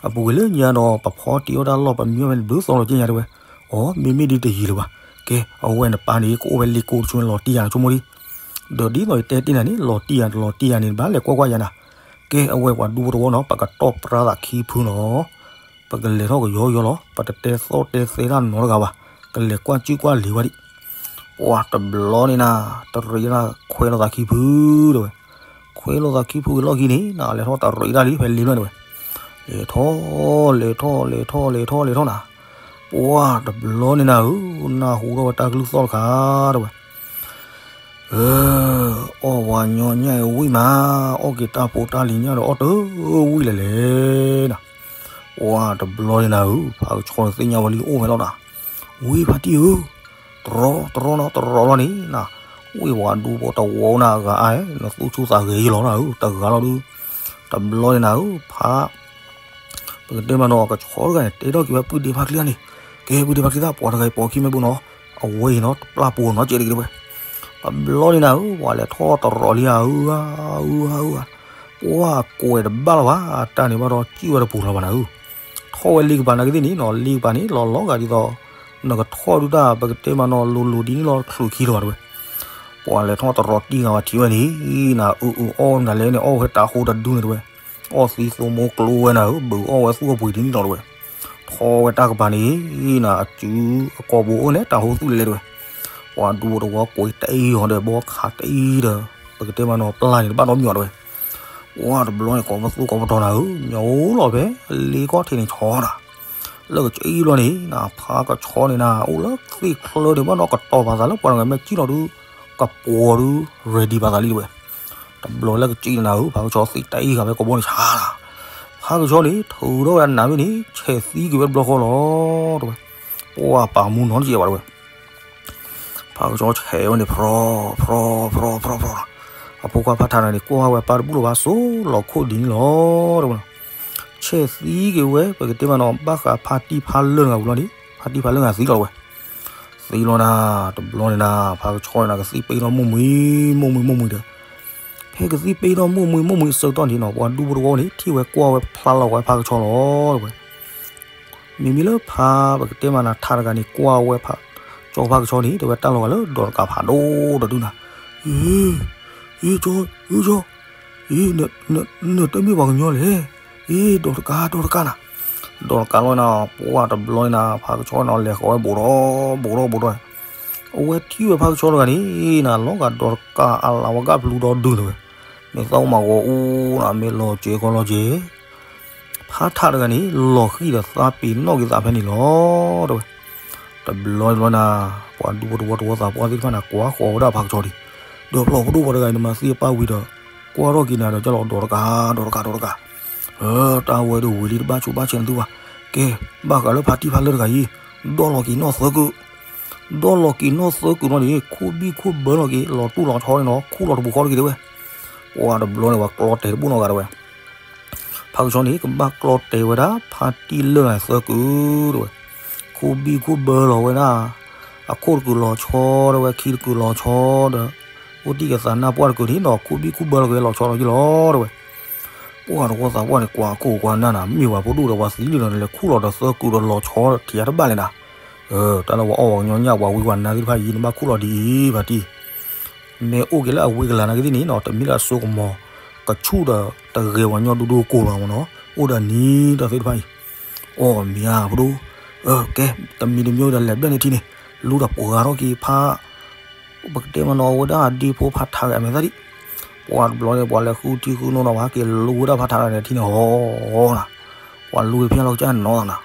အပူၤကွံာ်လၢညါဒီး ပဖီတံၢ်အီၣ်တၢ်လီၢ် ပမံအီၣ်ဖဲန့ၣ် ဘျုးသီလီၤက့ၤညါတဲဝဲ, အီၤမ့မ့ၢ်ဒ်တယံၤလၢၤဘၣ်, ကဲ အဝဲနပၢ်န့ၣ် ကအိၣ်ဖဲလ့ကိးတဆူန့ၣ် လီၤတံၢ်ယၤနဆိကမိၣ်ဒံး, ဒီးဒ်သိးယတဲတ့ၢ်နၤန့ၣ် လီၤတံၢ်ယၤတလီၤတံၢ်ယၤန့ၣ် နဘၣ်လဲၤကွၢ်ကွၢ်ယၤနၤ, ကဲ အဝဲပှၤဒူဖိတဝီနီၤ ပကတီၢ်ပြၢသးခံဖုနီၤ ပကလဲၤထီၣ်ကယီယီလီၤ ပတတဲသီၣ်တဲသဲတၢ်နီတဂၤဘၣ်, ကလဲၤကွၢ်စုကွၢ်လ့ၤဝဲဒံး, ပှၤတဘျီန့ၣ်နၤ တရံးဒၣ်ခွဲးလိာ်သးခံဖုတဲဝဲ, ခွဲးလိာ်သးခံဖုဝံၤလီၢ်ခံန့ၣ် နၤလဲၤထီၣ်တရံးဒၣ်လံဖဲလ့လွဲၢ်တဲဝဲ, လဲၤထီၣ် လဲၤထီၣ် လဲၤထီၣ် လဲၤထီၣ် လဲၤထီၣ်နၤ, ပှၢ်တဘျီန့ၣ်နၤဧၢ, နၢ်ဟူထီၣ်ဝဲတၢ်ကလုၢ်သီၣ်တခါတဲဝဲ, အၢ, အီၣ်ဝဲညီညၣ်အံၤဝံၣ်မး, အီၣ်က့ၤတၢ်ဖိတၢ်လံၤညၣ်ဒီးအီၣ်တဝံၣ်လဲၣ်လဲၣ်နၤ. ပှၢ်တဘျီန့ၣ်နၤဧၢ, ဖါကဆီန့ၣ်သ့ၣ်ညါဝဲလံအိၣ်ဝဲလီၤနၤ, ဝံၣ်ဖါတံၢ်ဧၢ, တရီတရီနီၤ တရီလီၤန့ၣ်နၤ, ဝံၣ်ဝဲဒူဖိတဝီနၤ အဂၤအါ, နသူၣ်ဆူၣ်သးဂဲၤယံလီၤနၤဧၢ, တဂၤလီၤဒုး, တဘျီန့ၣ်နၤဧၢ, ဖါ ပကတဲမးနီၤ ကဆီတဂၤန့ၣ် တဲထီၣ်က့ၤဝဲပုၢ်ဒ့ဖါချံဂၤန့ၣ်, ကဲပုၢ်ဒ့ဖါချံသၣ် ပှၤတဂၤအံၤပိာ်ခံမ့ၢ်ဘိနီၤ, အဝဲအံၤနီၤ တပျၢ်ပိာ်နီတစဲးတဂ့ၤတဲဝဲ. တဘျီန့ၣ်နၤဧၢ, ပှၤလဲၤထီၣ်တရီလံဧါ, အၢဧါ, အၢဧါ, ပှၢ်ကွဲးတဘၣ်လီၤဘၣ်, တၢ်န့ၣ်ဘၣ်ဒီးစံၣ်ဝဲတပူၤလီၤဘၣ်နၤဧၢ. ထီၣ်ဝဲလ့ကပၤနာ်က့သ့ၣ်န့ၣ်နီၤ, လ့ကပၤန့ၣ် လီၤလီၤဂာ်ဒ်သိး နကထီၣ်ဒုတၢ် ပကတဲမးနီၤ လိၤလိၤဒ်န့ၣ်လီၤ ချုးခံလီၤဘၣ်တဲဝဲ. ပှၤလဲၤထီၣ်တရီတံၢ်ဂၤဝဲထံၣ်ဝဲန့ၣ်နၤ, အုးအုးအီၣ်ဝဲမနုၤလဲၣ်န့ၣ် အီၣ်ဝဲတၢ်ဟူတဒုန့ၣ်တဲဝဲ, အီၣ်သံသိမူကျိဝဲနၤဧၢ, ဘုးအီၣ်ဝဲသူၣ်အပှ့ၤဒ်န့ၣ်လီၤတဲဝဲ. ထီၣ်ဝဲတၢ်ကပၤန့ၣ်နၤ, အစုအကိာ်ဘိအိၣ်န့ၣ် တၢ်ဟူသူၣ်လဲၤလဲၤတဲဝဲ. ပှၤဒူဖိတဝီကွဲးတအံၤအီၤဒီး ဘီခးတအံၤဒီး ပကတဲမးနီၤ ပျၢ်န့ၣ်တဘၣ်ဒီးမံၤအီၤတဲဝဲ. ပှၢ်တဘျီန့ၣ် ကိးပသူကိးပတီၤနၤဧၢ, ညီအိၣ်လီၤဖဲလ့ကီၢ်ထံးန့ၣ်ဆီနၤ, လၢကစံၣ်ဘျီန့ၣ်နၤ, ဖါကဆီန့ၣ်နၤ အိၣ်လၢသ့ၣ်ချၢန့ၣ်ဘၣ်ဒီး ကတီၤပာ်သးလၢပှၤတဂၤမ့ၢ်စံၣ်လီၤဒုး ကပီၤဒုး ready ပာ်သးလံတဲဝဲ. တဘျီလၢကစံၣ်န့ၣ်နၤဧၢ, ဖါကဆီသ့ၣ်တၢ်အံၤဂၤဖဲကိးဘီန့ၣ်ဆါနၤ, ဖါကဆီန့ၣ် ထုးထီၣ်ဝဲဒၣ်နၤမ့ၢ်န့ၣ် ဆဲးသံက့ၤဝဲတဘျီဃီလီၤတဲဝဲ. ပှၢ်ပာ်မူနီတစဲးဘၣ်တဲဝဲ. ဖါကဆီဆဲးဝဲန့ၣ် ဖြီ ဖြီ ဖြီ ဖြီ ဖြီ, အဖိခွါဖါထးတဂၤန့ၣ် ကွၢ်ဝဲပၢ်တဘူၣ်လီၤဘၣ် စိလီၤခိၣ်ဒ်န့ၣ်လီၤတဲဝဲ. ဆဲးသံက့ၤဝဲ ပကတဲမးနီၤ ဘၣ်ဃးဖါတံၢ်ဖါလၢၢ်တဂၤဝံၤလီၤန့ၣ် ဖါတံၢ်ဖါလၢၢ်တဂၤသံလီၤတဲဝဲ. သံလီၤနၤ, တဘျီန့ၣ်နၤ ဖါကဆီန့ၣ်နၤ ကသံၣ်ပ့ထီၣ်မိၢ်မှံ မိၢ်မှံ မိၢ်မှံဒီး ဖဲကသံၣ်ပ့ထီၣ်မိၢ်မှံ မိၢ်မှံအဆၢကတီၢ်န့ၣ်နီၤ ပှၤဒူဖိတဝီန့ၣ် ထံၣ်ဝဲကွၢ်ဝဲဖျါလီၤဝဲဖါကဆီလီၤတဲဝဲ. မ့မ့ၢ်လၢဖါ ပကတဲမးနၤ ထးတဂၤန့ၣ် ကွၢ်ဝဲဖါ ကၠီဖါကဆီန့ၣ် တဲဝဲတၢ်လီၤဂာ်လၢဒီးတကးဖးဒိၣ်တဒုနၤ, အ့ အ့ ကၠီ အ့ ကၠီ အ့ နတမ့ၢ်ပှၤကညီလဲၣ်, အ့ ဒီးတကး ဒီးတကးနၤ, ဒီးတကးလီၤနၤ, ပှၢ်တဘျီန့ၣ်နၤ ဖါကဆီန့ၣ် လဲၤဃီၤဝဲဘူးဒီး ဘူးဒီး ဘူးဒီး, အဝဲထံၣ်ဝဲဖါကဆီတဂၤန့ၣ်နၤ လီၤဂာ်ဒီးတကးအလၤဝဲဂာ်ပလူဒီဒုတဲဝဲ, မ့ၢ်သးအိၣ်မၤဂီၤအူနၤ မ့ၢ်လီၤစဲၤကီလီၤစဲၤ ဖါထးတဂၤန့ၣ် လီၤဃံၤဒီးသးပ့ၤနီၣ်က့ၤသးဖဲန့ၣ်လီၤတဲဝဲ. တဘျီတဘျီနၤ, ပှၤဒူဖိတဝီတဝီသးပှၢ်သ့ၣ်တဖၣ်န့ၣ် ကွၢ်ဃီၤဝဲဒၣ်ဖါကဆီဒံး, ဒီးဖျီၣ်ဖိဒိၣ်ပှၤတဂၤအံၤ နမၤသံအပၢ်ဝံၤဒီး ကွၢ်ထီၣ်က့ၤနၤဒီး ကၢ်လီၤဒီးတကး ဒီးတကး ဒီးတကး, တၢ်ဝဲဒၣ်ဝံၤလံ တဘၣ်ဆိဘၣ်ဆဲးနသုဘၣ်, ကဲ ဘၣ်ဃးလၢဖါတံၢ်ဖါလၢၢ်တဂၤအံၤ, ဒီၣ်လီၤက့ၤနီၣ်သၢကုာ်, ဒီၣ်လီၤက့ၤနီၣ်သၢကုာ်လီၤန့ၣ် ခူၣ်ဘံၣ်ခူၣ်ဘၢလီၤက့ၤ လီၤတူၢ်လီၤဆီန့ၣ်နီၤ ခူၣ်လီၤတပူၤဃီတဂ့ၤတဲဝဲ. ပှၢ်တဘျီန့ၣ် ပှၤကျီတဲာ်တဘိၣ်နီတဂၤတဲဝဲ. ဖါကဆီန့ၣ် ကဘၣ်ကျီတဲာ်ဝဲဒၣ် ဖါတံၢ်လၢၢ်ဂၤသၢကုာ်တဲဝဲ, ခူၣ်ဘံၣ်ခူၣ်ဘၢလီၤဝဲဒၣ်, အခိၣ်တကုာ်လီၤဆီတဲဝဲ ခံတကုာ်လီၤဆီဒီး, အိၣ်တံၢ်ကသးနၢ်ပှၢ်တကုာ်န့ၣ်နီၤ ခူၣ်ဘံၣ်ခူၣ်ဘၢလီၤက့ၤလီၤဆီလီၤက့ၤလီၤတဲဝဲ. ပှၢ်တဝီသးပှၢ်န့ၣ် ကွၢ်ခိၣ်ကွၢ်နၢ်နၤ မ့ၢ်ပှၤဖိဒိၣ်ဒီးပှၤသံလံဒီး နလဲၤခူၣ်လီၤဒီးသၢကုာ်ဒီးလီၤဆီထံၣ်တဘၣ်လဲၣ်နၤ, တၢ်လၢပှၤအီၣ်ပှၤကညီညၣ်ပှၤဝံပှၤနါသ့ၣ်တဖၣ်အံၤ နဘၣ်ခူၣ်လီၤဒ်အံၤဖါတံၢ် မ့ၢ်အိၣ်က့ၤလၢအဝံကလၤနာ်က့သ့ၣ်န့ၣ်နီၤ တမ့ၢ်လၢအစိကမီၤ ကဆူၣ်ဒီးတဂဲၤပှၤညီဒိၣ်ဒိၣ်ကိၢ်လီၤမ့ၢ်နီၤ အိၣ်ဒီးနံၤတၢ်သ့ၣ်တဖၣ်အံၤ, အီၣ်မ့ၤဧါဖိဒိၣ်, ကဲ တမံၤတမံၤဒီးလဲၤဘျဲၣ်န့ၢ်ထံန့ၣ်, လူဒီးပှၤဂၤထီၣ်က့ၤဖါ ပကတဲမ့ၢ်နီၤ ဝဲဒၣ်ဒ့ဖိဖါထးဂၤအမဲာ်သၣ်ဒံး, ပှၢ်တဘျီန့ၣ် ပှၤလဲၤဃုထံဃုနိနီၤ ပှၤက့ၤလူဝဲဒၣ်ဖါထးဂၤန့ၣ်ထံန့ၣ်ဟီနၤ, ပှၤလူဝဲဖဲလီၤကစၢ်နီၢ်သးနၤ,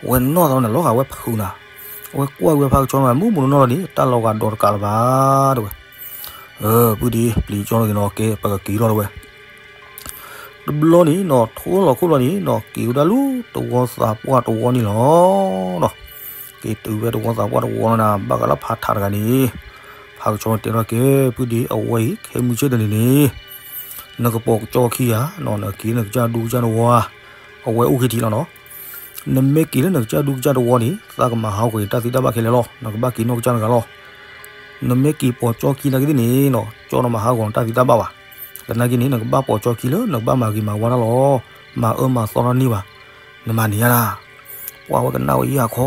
ဝဲနီၢ်သးန့ၣ် လီၤဂာ်ဝဲဖုးနၤ, အဝဲကွၢ်က့ၤဝဲဖါကဆီန့ၣ် မုၢ်မုၢ်နီၢ်နီၢ်လီၤန့ၣ် တၢ်လီၤဂာ်ဒီးတကးလၢၤဘၣ်တဲဝဲ. ပုၢ်ဒ့ ပျံၤကၠီလီၤက့ၤနီၤ ကဲ ပကက့ၤထီၣ်တဲဝဲ. တဘျီန့ၣ်နီၤ ထိလီၤခိၣ်လီၤန့ၣ်နီၤ က့ၤဝဲဒၣ်လၢတဝီသးပှၢ်တဝီန့ၣ်လီၤ. က့ၤတုၤဝဲတဝီသးပှၢ်တဝီလီၤနၤ ဘၣ်ဃးလၢဖါထးတဂၤန့ၣ်, ဖါကဆီတဲထီၣ်က့ၤ ပုၢ်ဒ့ အဝဲအံၤ ခဲမုၢ်ဆ့ၣ်တနံၤန့ၣ် နကပိာ်ကၠီခံဧါ, နက့ၤနကစၢ်ဒူကစၢ်တဝီဧါ, အဝဲအိၣ်ခံထံၣ်လီၤနီၤ. နမ့ၢ်က့ၤလၢနကစၢ်ဒူကစၢ်တဝီန့ၣ် သးကမၤဟးဂီၤက့ၤတၢ်သံတၢ်ဘၣ်ခဲလၢာ်လီၤ. နကဘၣ်က့ၤနီၢ်ကစၢ်တဂၤလီၤ. နမ့ၢ်က့ၤပိာ်ကၠီခံနာ်က့သ့ၣ်န့ၣ်နီၤ ကၠီနမၤဟးဂီၤနတၢ်သံတၢ်ဘၣ်ဘၣ်. သနာ်က့န့ၣ် နကဘၣ်ပိာ်ကၠီခံလၢနကဘၣ်မၤဂ့ၤမၤဝါတၢ်လီၤ. မၤအၢမၤသီတၢ်န့ၢ်ဘၣ်. နမၤန့ၢ်ဧါနၤ. ပှၢ်ဝဲကနၣ်ဝဲယၢ်ခီ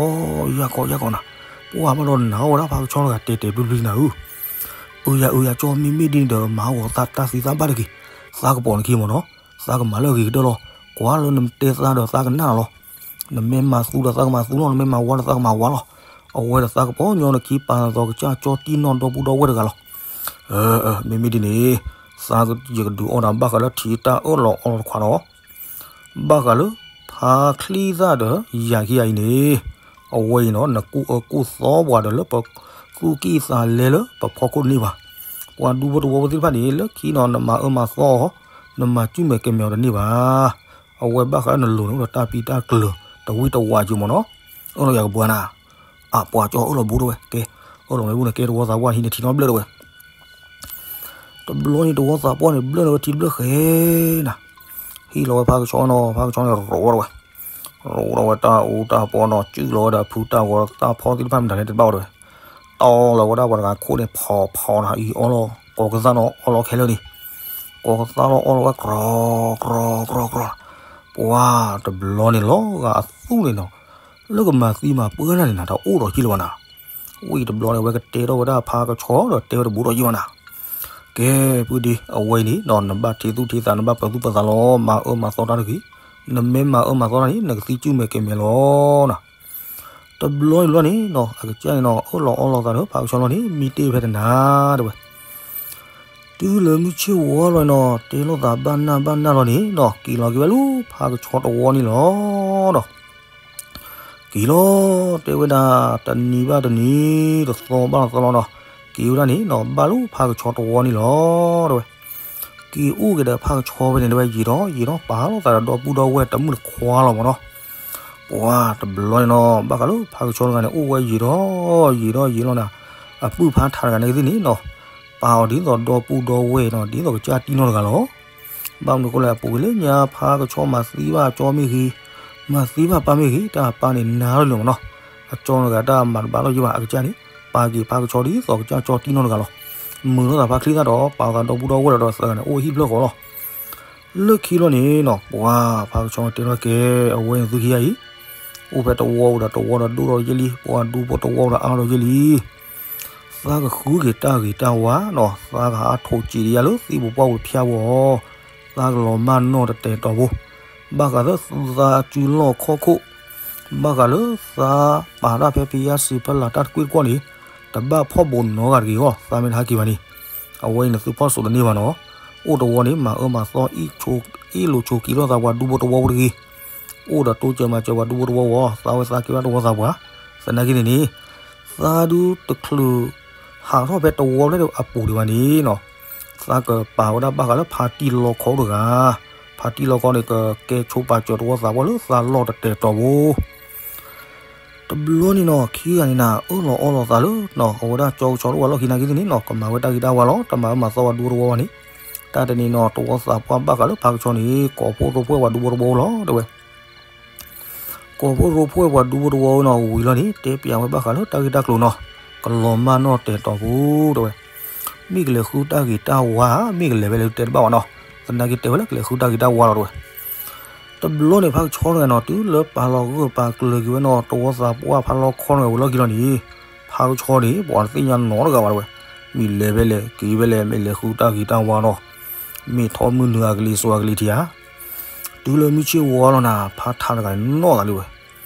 ယၢ်ခီ ယၢ်ခီနၤ. ပှၢ်ဘၣ်ဒီးနၤအီၣ်ဝဲဒၣ်ဖါကဆီတဂၤတဲာ်တဲာ်ဘျုးဘျုးနၤဧၢ. အၢယၤ အၢယၤ ကၠီမ့မ့ၢ်ဒ်န့ၣ်ဒီး မၤဟးဂီၤသးတၢ်သံတၢ်ဘၣ်တဂ့ၤ. သးကပိာ်နခံမ့ၢ်နီၤ. သးကမၤလၢအဂ့ၤကတၢၢ်လီၤ. ကွၢ်လၢနတဲသးဒီးသးကနၣ်လီၤ. နမ့ၢ်မၤသူဒီးသးကမၤသူလီၤ, နမ့ၢ်မၤဝါဒီးသးကမၤဝါလီၤ. အဝဲဒီးသးကပီၤညီနခံပာ်သီကစၢ်ကၠီတံၢ်နီၢ်ဒီပုၢ်ဒီဝဲၢ်တဂၤလီၤ. မ့မ့ၢ်ဒ်န့ၣ် သးယကဒုးအီၣ်နၤဘၣ်ဃးလၢထံၣ်တၢ်အၢၣ်လီၤအီလီၤတခွးဒီး ဘၣ်ဃးလၢ ဖါချံသၣ်ဒီးယၤခံဂၤအံၤန့ၣ် အဝဲအံၤနီၤ နကူၣ်အၢကူၣ်သီပှၤဒီးလၢပသူၣ်ကံၢ်သးလဲလၢပဖီခိၣ်တန့ၢ်ဘၣ်. ပှၤဒူဖိတဝီဖိသ့ၣ်တဖၣ်န့ၣ် လၢခံနီၤ နမၤအၢမၤသီအီၤ, နမၤစုၣ်မဲာ်ကဲၤမဲာ်အီၤတန့ၢ်ဘၣ်. အဝဲဘၣ်ဃးလၢနလိၤန့ၣ် အိၣ်ဒီးတၢ်ပံတၢ်ကျၢၤ တဝံတဝးက့မ့ၢ်နီၤ. အၢၣ်လီၤယၤကဘှါနၤ, အပှၤကၠီအၢၣ်လီၤဘူးတဝဲ, ကဲ, အၢၣ်လီၤမ့ၢ်ဘူးန့ၣ် ကဲတဝီသးပှၢ်ဟံးန့ၢ်ထံနီတဘျၢၣ်တဝဲ တဘျီန့ၣ်တဝီသးပှၢ်န့ၣ် ဘျၢၣ်န့ၣ်ဝဲထံတဘျၢၣ်ဃဲနၤ, ဟံၣ်လီၤဝဲဖါကဆှီနီၤ, ဖါကဆှီန့ၣ်ရိးဝဲတဝဲ, ရိးဝဲတၢ်အူတၢ်ပီနီၤ, စုၣ်လီၤဝဲဒီးဖုတၢ်ဂီၤတၢ်ဖီသ့ၣ်တဖၣ်မတၤလဲၣ်တဘၣ်ဝဲတဝဲ, တီလီၤဝဲဒၣ်ပှၤတဂၤခိၣ်န့ၣ် ဖီဖီနၤအံၤအီလီၤ, ကိးကသၣ်နီၤအီလီၤခဲလၢာ်န့ၣ်, ကိးကသၣ်လီၤအီလီၤဝဲ ကြီကြီကြီကြီ, ပှၤတဘျီန့ၣ်လီၤဂာ်အသူၣ်န့ၣ်နီၤ, လၢကမၤသံမၤပှၢ်နၤန့ၣ်နၤ တအိၣ်ဒီးဟံၣ်လၢၤဘၣ်နၤ ဝံၤတဘျီန့ၣ် အဝဲကတဲထီၣ်ဝဲဒၣ်ဖါကဆှီဒီးတဲဝဲတဘူးဒီးယံာ်ဘၣ်နၤ, ကဲ, ပုၢ်ဒ့, အဝဲအံၤန့ၣ်နီၤ နဘၣ်ထံသူၣ်ထံသး နဘၣ်ပၢသူၣ်ပၢသးလီၤ, မၤအၢမၤသီတၢ်တဂ့ၤ, နမ့ၢ်မၤအၢမၤသီတၢ်န့ၣ် နကသံစုၣ်မဲာ်ကဲၤမဲာ်လီၤနၤ. တဘျီန့ၣ်ဘျီန့ၣ်နီၤ အကစၢ်န့ၣ်နီၤ အၢၣ်လီၤအီလီၤသးဒီးဖါကဆှီလီၤန့ၣ် မံတ့ၢ်ဖဲတနၤတဝဲ တုၤလၢမုၢ်ဆ့ၣ်ဝါလီၤနီၤ တဲလိာ်သးဘၣ်နၢ်ဘၣ်နၢ်လီၤန့ၣ်နီၤ က့ၤလီၤက့ၤဝဲလၢဖါကဆှီတဝီန့ၣ်လီၤနီၤ. က့ၤလီၤ တဲဝဲဒၣ် တနံၤဘၣ်တနံၤ တသီဘၣ်တသီလီၤနီၤ. က့ၤဝဲဒၣ်န့ၣ်နီၤ ဘၣ်လၢဖါကဆှီတဝီန့ၣ်လီၤ တဲဝဲ. က့ၤအိၣ်က့ၤဒီးဖါကဆှီဖဲန့ၣ် တဲဝဲ ယံာ်ထီၣ်ယံာ်ထီၣ် ပာ်လိာ်သးဒီးဒီပုၢ်ဒီဝဲၢ်တမုၣ်တခွါလီၤမ့ၢ်နီၤ. ပှၤတဘျီန့ၣ်နီၤ ဘၣ်ဃးလၢဖါကဆှီတဂၤန့ၣ် အိၣ်ဝဲယံာ်ထီၣ်ယံာ်ထီၣ်ယံာ်လီၤနၤ. အပုၢ်ဖါထးတဂၤန့ၣ်ကသ့ၣ်န့ၣ်နီၤ ပာ်အီၤဒ်သိးဒီပုၢ်ဒီဝဲၢ်နီၤ ဒ်သိးကစၢ်တံၢ်နီၢ်တဂၤလီၤ. ဘၣ်မနုၤအဃိလဲၣ် အပူၤကွံာ်လၢညါဖါကဆှီမၤသံဘၣ်အကၠီမ့ၢ်ဂ့ၤ, မၤသံဘၣ်ပၢ်မ့ၢ်ဂ့ၤ တၢ်ပၢ်န့ၣ်နါထီၣ်လံမ့ၢ်နီၤ. အကၠီတဂၤတၢ်မၤတဘၣ်လီၤယံာ်ဘၣ် အကစၢ်န့ၣ် ပာ်က့ၤဖါကဆှီဒ်သိးကစၢ်ကၠီတံၢ်နီၢ်တဂၤလီၤ. မုာ်လိာ်သးဖါချံသၣ်ဒီး ပာ်သးဒီပုၢ်ဒီဝဲၢ်ဒီးသၢဂၤန့ၣ် အိၣ်ဟံၣ်ဖျၢၣ်ဃီလီၤ. လၢခံလီၤန့ၣ်နီၤ ပှၤဖါကဆှီတဲထီၣ်ကဲ အဝဲန့ၣ်သုခံဂၤအံၤ အိၣ်ဖဲတဝီပူၤဒီးတဝီဒီးဒိၣ်ဒီးယဲၢ်လံ, ပှၤဒူဖိတဝီပူၤဒီးအါဒီးယဲၢ်လံ. သးကဃုက့ၤတၢ်ဂ့ၤတၢ်ဝါနီၤ, သးကဟးထိးစံးတယါလၢသံပူၤပှၢ်ပူၤတဖၠါဝီၤ, သးကလီၤမၢ်နီၢ်တတဲာ်တီၤဘိ, ဘၣ်ဃးလၢသးစုလီၢ်ခီၣ်ခိၣ်, ဘၣ်ဃးလၢသးပာ်တၢ်ဖဲဖံယါစံးဖဲလၢတၢ်တကွ့ၢ်တကွီၢ်န့ၣ်, တဘၣ်ဖီၣ်ဘိးနီတဂၤတဂ့ၤအီၤ, သးမ့ၢ်တဟဲက့ၤဘၣ်န့ၣ်, အဝဲအံၤန့ၣ်သုဖီၣ်စိးတန့ၢ်ဘၣ်နီၤ, အိၣ်တဝီန့ၣ် မၤအၢမၤသီ အ့ၣ်လိာ်ဆိးက့လိာ်သးပှၤဒူဖိတဝီဖိတဂ့ၤ အိၣ်ဒီးတိစၢၤမၤစၢၤပှၤဒူဖိတဝီဝီၤ, သးဝဲသးကဲဘၣ်တဝီသးပှၢ်, သနာ်က့န့ၣ်န့ၣ်, သးဒုတချုးဟးထီၣ်ဖဲတဝီဖျၢၣ်အပူၤဒံးဘၣ်န့ၣ်နီၤ, သးကပာ်ဝဲဒၣ်ဘၣ်ဃးလၢဖါတံၢ်လီခီတဂၤ, ဖါတံၢ်လီခီန့ၣ် ကကဲဆိပာ်စၢၤတဝီသးပှၢ်လၢသးလီၢ်တတဲာ်တီၤဘိ တဘျီန့ၣ်နီၤ ခံဂၤန့ၣ်နၤ အၢၣ်လီၤအီလီၤသးလၢနီၤ အဝဲဒၣ်ကၠီကဆီတအိၣ်ဘၣ်လီၢ်ခံနာ်က့သ့ၣ်န့ၣ်နီၤ ကမၤဝဲတၢ်ဂ့ၤတၢ်ဝါလီၤ တမၤအၢမၤသီပှၤဒူဖိတဝီဘၣ်န့ၣ်, တၢ်တနံၤနီၤ တဝီသးပှၢ်ဘၣ်ဃးလၢဖါကဆီန့ၣ် ကိးဖိသိဖိဝဲပှၤဒူဖိတဝီလီၤ တဲဝဲ ကိးဖိသိဖိဝဲပှၤဒူဖိတဝီနီၤ ဝံၤလီၤန့ၣ် တဲပျးဝဲဘၣ်ဃးလၢတၢ်ဂ့ၢ်တၢ်ကျိၤနီၤ, ကလီၤမၢ်နီၢ်တဲာ်တီၤပူၤ တဲဝဲ, မ့ၢ်ကလဲၤဃုတၢ်ဂ့ၤတၢ်ဝါ မ့ၢ်ကလဲၤဝဲလဲၣ်တဲတဘၣ်ဘၣ်နီၤ, သနာ်က့တဲဝဲလၢကလဲၤဃုတၢ်ဂ့ၤတၢ်ဝါလီၤ တဲဝဲ တဘျီန့ၣ် ဖါကဆီတဂၤနီၤ တုၤလၢပာ်လီၤဂၢၢ်ပာ်ကျၢၤက့ၤဝဲနီၤ တဝီသးပှၢ်ဖါလီခီတဂၤဝံၤလီၢ်ခံလီၤန့ၣ်, ဖါကဆီန့ၣ် ပှၤတသ့ၣ်ညါနီတဂၤဘၣ်တဲဝဲ, မ့ၢ်လဲၤဖဲလဲၣ်က့ၤဖဲလဲၣ် မ့ၢ်လဲၤဃုတၢ်ဂ့ၤတၢ်ဝါနီၤ, မ့ၢ်ထီၣ်မုၢ်နုာ်အကလံၤစိးအကလံၤထံဧါ, တုၤလၢမုၢ်ဆ့ၣ်ဝါလီၤနၤ ဖါထးတဂၤန့ၣ်နီၢ်သးလံဝဲ,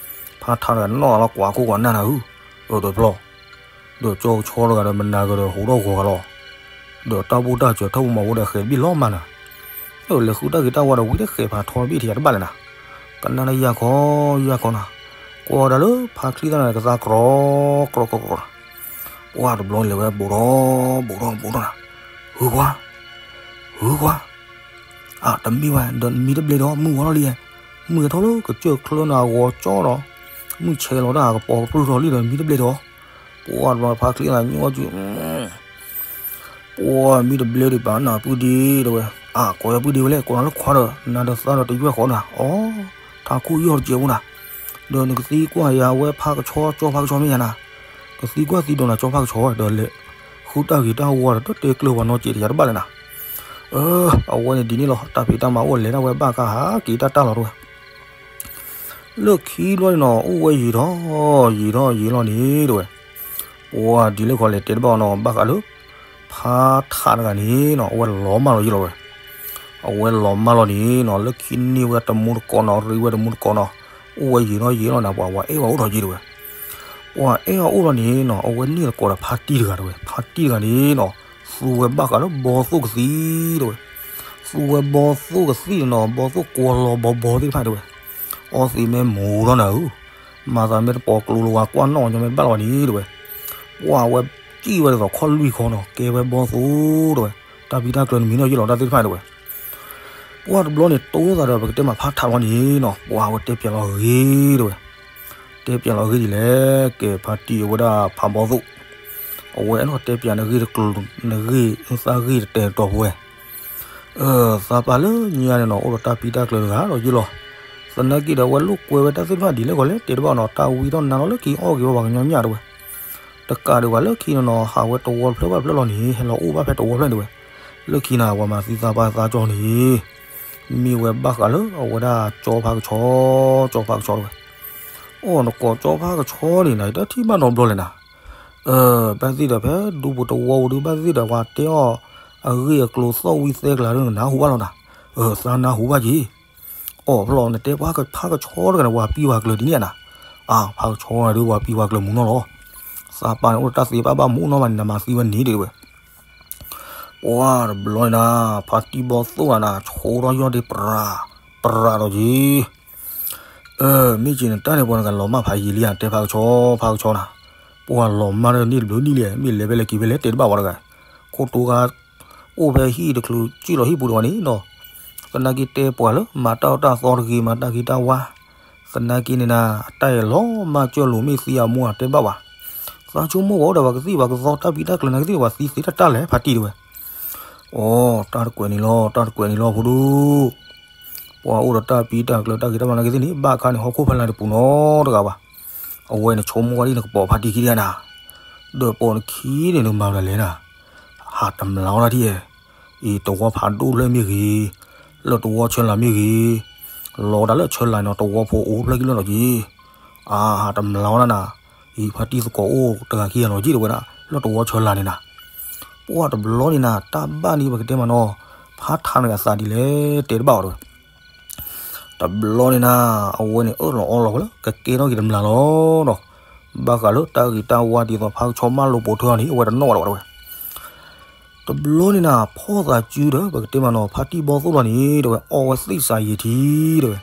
ဖါထးတဂၤနီၢ်သးလီၤ ကွၢ်ခိၣ်ကွၢ်နၢ်နၤဧၢ, အၢတဖျီၣ် ဒီးကၠီကဆီတဂၤဒီးမနၤကဒီးဟူးထီၣ်ဂီၤဂၤလီၤ, ဒီးတၢ်ဘူၣ်တၢ်စၢၤထီၣ်ပူၤမၤဝဲဒီးဃဲၤတဘ့ၣ်လီၤမးနၤ, ဒီးလဲၤဃုတၢ်ဂ့ၤတၢ်ဝါဒီးဝံၤတဃဲၤဖးထီတဘ့ၣ်ထံးယၤတဘၣ်လဲၣ်နၤ, ကနၣ်နယၢ်ခီ ယၢ်ခီနၤ, ကွၢ်ဒၣ်လၢဖါချံသၣ်န့ၣ် ကသါကြီ ကြီကြီကြီ, ပှၢ်တဘျီန့ၣ်လဲၤဝဲဘူးထီၣ် ဘူးထီၣ် ဘူးထီၣ်နၤ, ဟုကွၢ် ဟုကွၢ် အၢ တမ့ၢ်ဝဲ ဒီးမံတဘျဲးဒီး မုၢ်ဝါထီၣ်လံ, မုၢ်ဟဲထီၣ်လၢကစၢၢ်ချၢနၤ ဂီၤကၠီဒီး, မုၢ်ဆဲးလီၤတၢ်ကပီၤကပြုၢ်ထီၣ်လံဒီး မံတဘျဲးဒီး, ပှၢ်တဘျီဖါချံသၣ်ညိၣ်ကၠူ ပှၢ်မံတဘျဲးဒံးဘၣ်နၤပုၢ်ဒ့တဲဝဲ, အၢ ကိးယၤပုၢ်ဒ့ဝဲလဲၣ် ကိးနၤလၢခွါဒီး နၤဒီးသးဒီးတယွဲၢ်ဃီနၤ, အီ ထးခိၣ်ယီၢ်တစဲးဖိနၤ, ဒီးနကသံကွၢ်ယၤဝဲဖါကဆီ ကၠီဖါကဆီမ့ၢ်ယၤနၤ, ကသံကွၢ်သံဒိးနၤကၠီဖါကဆီဝဲ ဒီးလဲၤဃုတၢ်ဂ့ၤတၢ်ဝါဒီး တတဲကျၢၤပှၤနီတစဲးတယၤတဘၣ်လဲၣ်နၤ, အၢ အဝဲန့ၣ်ဒ်န့ၣ်လီၤ တၢ်ဖံးတၢ်မၤအိၣ်လဲၤဒၣ်ဝဲဘၣ်ကဟးက့ၤတၢ်တၢ်လီၤတဝဲ လၢခံဘျီန့ၣ်နီၤ အိၣ်ဝဲယံာ်ထီၣ် ယံာ်ထီၣ်ယံာ်လီၤန့ၣ်တဝဲ, ပှၤဒ်လဲၣ်ခီလဲၣ်တဲတဘၣ်နီၤ ဘၣ်ဃးလၢ ဖါထးတဂၤန့ၣ်နီၤ အဝဲလီၤမၢ်လီၤယံာ်လီၤဝဲ, အဝဲလီၤမၢ်လီၤန့ၣ်နီၤ လၢခံန့ၢ်ဝဲတမူတကိးနီၤ ရံးဝဲတမူတကိးနီၤ, အိၣ်ဝဲယံာ်ထီၣ်ယံာ်လီၤန့ၣ် ပှၤဝဲအဲၣ်ဝဲအိၣ်ထီၣ်ယံာ်တဝဲ, ပှၤအဲၣ်အီၤအိၣ်လီၤန့ၣ်နီၤ အဝဲန့ၢ်သကိးဒီးဖါတံၢ်တဂၤတဝဲ ဖါတံၢ်တဂၤန့ၣ်နီၤ သူဝဲဘၣ်ဃးလၢဘီသိၣ်ကသံၣ်တဝဲ, သူဝဲဘီသိၣ်ကသံၣ်နီၤ ဘီသိၣ်ကွီၤလီၤဘီဘီသ့ၣ်တဖၣ်တဝဲ, အီသံးမ့ၢ်မူၤထီၣ်နၤဧၢ, မၤသးမ့ၢ်တပိာ်ကျိလၢၤဝဲ ကွၢ်နီၣ်ညီမ့ၢ်တဘၣ်လီၤဝဲန့ၣ် တဲဝဲ. ပှၢ်ဝဲစံၣ်ဝဲဒ်သိးခီၣ်လွံၢ်ခီနီၤ ကဲဝဲဘီၣ်သိၣ် တဲဝဲ. တၢ်ဖံးတၢ်ကျၢၤနမံၤနီၣ်ယ့ၢ်လီၤတၢ်သ့ၣ်တဖၣ် တဲဝဲ. ပှၢ်တဘျီန့ၣ် တိသးဒီးပကတဲမးဖးထးလီၤန့ၣ်နီၤ ပှၢ်ဝဲတဲပၠးလီၤအဂ့ၢ် တဲဝဲ. တဲပၠးလီၤအဂ့ၢ်ဒ်လဲၣ် ကဲဖါတံၢ်အဝဲဒၣ်ဖးဘီၣ်သိၣ် အဝဲအဲၣ်ဒိးတဲပၠးနဂ့ၢ်တကျိၤ နဂ့ၢ်သးဂ့ၢ်တတဲာ်တီၤဖိဝဲ သးပာ်လၢညါန့ၣ်နီၤ အိၣ်ဒီးတၢ်ဖံးတၢ်ကျၢၤတဂၤဒီးယ့ၢ်လီၤ. သနာ်က့ဒီးအဝဲလိာ်ကွဲဝဲတၢ်သ့ၣ်တဖၣ်ဒ်လဲၣ်ဂီၤလဲၣ် တဲတဘၣ်နီၤ တၢ်ဝံထီၣ်နါလီၤလၢခံအီၣ်က့ၤဝဲပှၤကညီညၣ် တဲဝဲ. တကးဒံးဘၣ်လၢခံန့ၣ်နီၤ ဟးဝဲတဝီတဖျၢၣ်ဘၣ်တဖျၢၣ်လီၤန့ၣ် ဟဲလီၤအိၣ်ဘၣ်ဖဲတဝီတဖျၢၣ် တဲဝဲ. လၢခံန့ၣ် ပှၤမၤသံသးပှၢ်သးကၠီန့ၣ် မ့ၢ်ဝဲဘၣ်ဃးလၢအဝဲဒၣ်ကၠီဖးကဆီ ကၠီဖးကဆီ တဲဝဲ. အိၣ်နကိးကၠီဖးကဆီန့ၣ်နီၤ ယတထံၣ်ဘၣ်နီတဘျီလဲၣ်နၤ ဘၣ်သ့ၣ်ဒီးဖဲဒူပူၤတဝီပူၤဒုး ဘၣ်သ့ၣ်ဒီးပှၤတဲအီၣ်အဂ့ၢ်အကျိၤသီၣ်ဝံသဲကျါဒုး နနၢ်ဟူဘၣ်လီၤနၤ. သးနၢ်ဟူဘၣ်က့ၤ အိၣ်ဖျီၣ်နတဲပှၤဖးကဆီတဂၤန့ၣ် ပှၤပံပှၤကျၢၤဒ်န့ၣ်နၤ. အါ ဖးကဆီတဂၤဒုး ပှၤပံပှၤကျၢၤမူနီၢ်လီၤ. သးပာ်န့ၣ် အိၣ်ဒီးတၢ်သ့ဘၣ်ဘၣ်မူနီၢ်မးန့ၣ် နမၤသံဝဲန့ၣ် တဲဝဲ. ပှၢ်တဘျီန့ၣ်နၤ ဖါတံၢ်ဘီၣ်သိၣ်နၤ ဆိထီၣ်ယီၢ်ဒ့ ပြး ပြးဒီးက့ၤ မ့ၢ်က့ၤနတၢ်န့ၣ် ပှၤနကလီၤမၢ်ဖးယံာ်လံဧါ တဲဖးကဆီ ဖးကဆီနၤ. ပှၢ်လီၤမၢ်ဒီးန့ၣ်တဘျုးနံၣ်လံ မ့ၢ်လဲၤဖဲလဲၣ်က့ၤဖဲလဲၣ် တဲတဘၣ်ဝဲတဂၤ. ခိၣ်တိဂၤ အိၣ်ဖဲဟံၣ်တချုး ကံၣ်လီၤဟံၣ်ပူၤတဂၤန့ၣ်ဒီး သနာ်က့တဲပှၤလၢ မၤတၢ်အီၣ်တၢ်သီတဂ့ၤ မၤတၢ်ဂ့ၤတၢ်ဝါ သနာ်က့န့ၣ်နၤ အတၢ်အဲၣ်လီၤမၢ်ကၢၢ်လိာ် မ့ၢ်သံအမူအတဲဘၣ်ဝဲ. သးဆိကမိၣ်ဝဲဒီးပှၤကသံၣ်ပှၤကသီ တၢ်ဖံးတၢ်ကျၢၤနာ်က့သ့ၣ် ပှၤသံသ့တၢ်တၢ်လဲၣ် ဖါတံၢ်တဲဝဲ. အိ တၢ်တကွဲးန့ၣ်လီၤ တၢ်တကွဲးန့ၣ်လီၤဖိဒိၣ်. ပှၤအိၣ်ဒီးတၢ်ဖံးတၢ်ကျၢၤ တၢ်ဂ့ၤတၢ်ဝါနာ်က့သ့ၣ်န့ၣ် ဘၣ်ခါန့ၣ် ဟီၣ်ခိၣ်ဖဲလၢတပူၤနီတဂၤဘၣ်. အဝဲန့ၣ်ဆိကမိၣ်ဝဲဒ်နကပိာ်ဖါတံၢ်ခံဒံးနၤ ဒီးပိာ်နခံန့ၣ် နမၤဘၣ်လဲၣ်နၤ. ဟးတမျးအီၣ်တၢ်ထံၣ်ဧါ. အံၤတဝီဖးဒိၣ်ဖျၢၣ်မ့ၢ်ဂ့ၤ, လၢတဝီဆၢလာ်မ့ၢ်ဂ့ၤ, လီၤဝဲဒၣ်လၢဆၢလာ်န့ၣ် တဝီဖိအိၣ်ဖျၢၣ်ကံၣ်လၢာ်ဒီးက့ၤ. အါ ဟးတမျးအီၣ်တၢ်နၤ, အံၤဖါတံၢ်သကိးအိၣ်တဂၤခံဂၤလီၤက့ၤ တဲဝဲဒၣ် လၢတဝီဆၢလာ်န့ၣ်နၤ. ပှၢ်တဘျီန့ၣ်နၤ တၢ်ဘၣ်န့ၣ် ပကတဲမးနီၤ, ဖါထးတဂၤသးဒ်လဲၣ် တဲတဘၣ်ဝဲတဲဝဲ. တဘျီန့ၣ်နၤ အဝဲန့ၣ်အၢၣ်လီၤအီလီၤဝဲလၢ ကကဲထီၣ်က့ၤတမျးလီၤဒီး ဘၣ်ဃးလၢတၢ်ဂ့ၤတၢ်ဝါဒ်သိးဖါကဆီမၢလိာ်ပိာ်ထွဲအီၤန့ၣ် အဝဲတနီၣ်ဘၣ်ဒီးဝဲတဲဝဲ. တဘျီန့ၣ်နၤ ဖီၣ်သးစုဒီး ပကတဲမးနီၤ ဖါတံၢ်ဘီၣ်သိၣ်လီၤန့ၣ် တဲဝဲ အီဝဲသ့ၣ်စးယံာ်ထံ တဲဝဲ,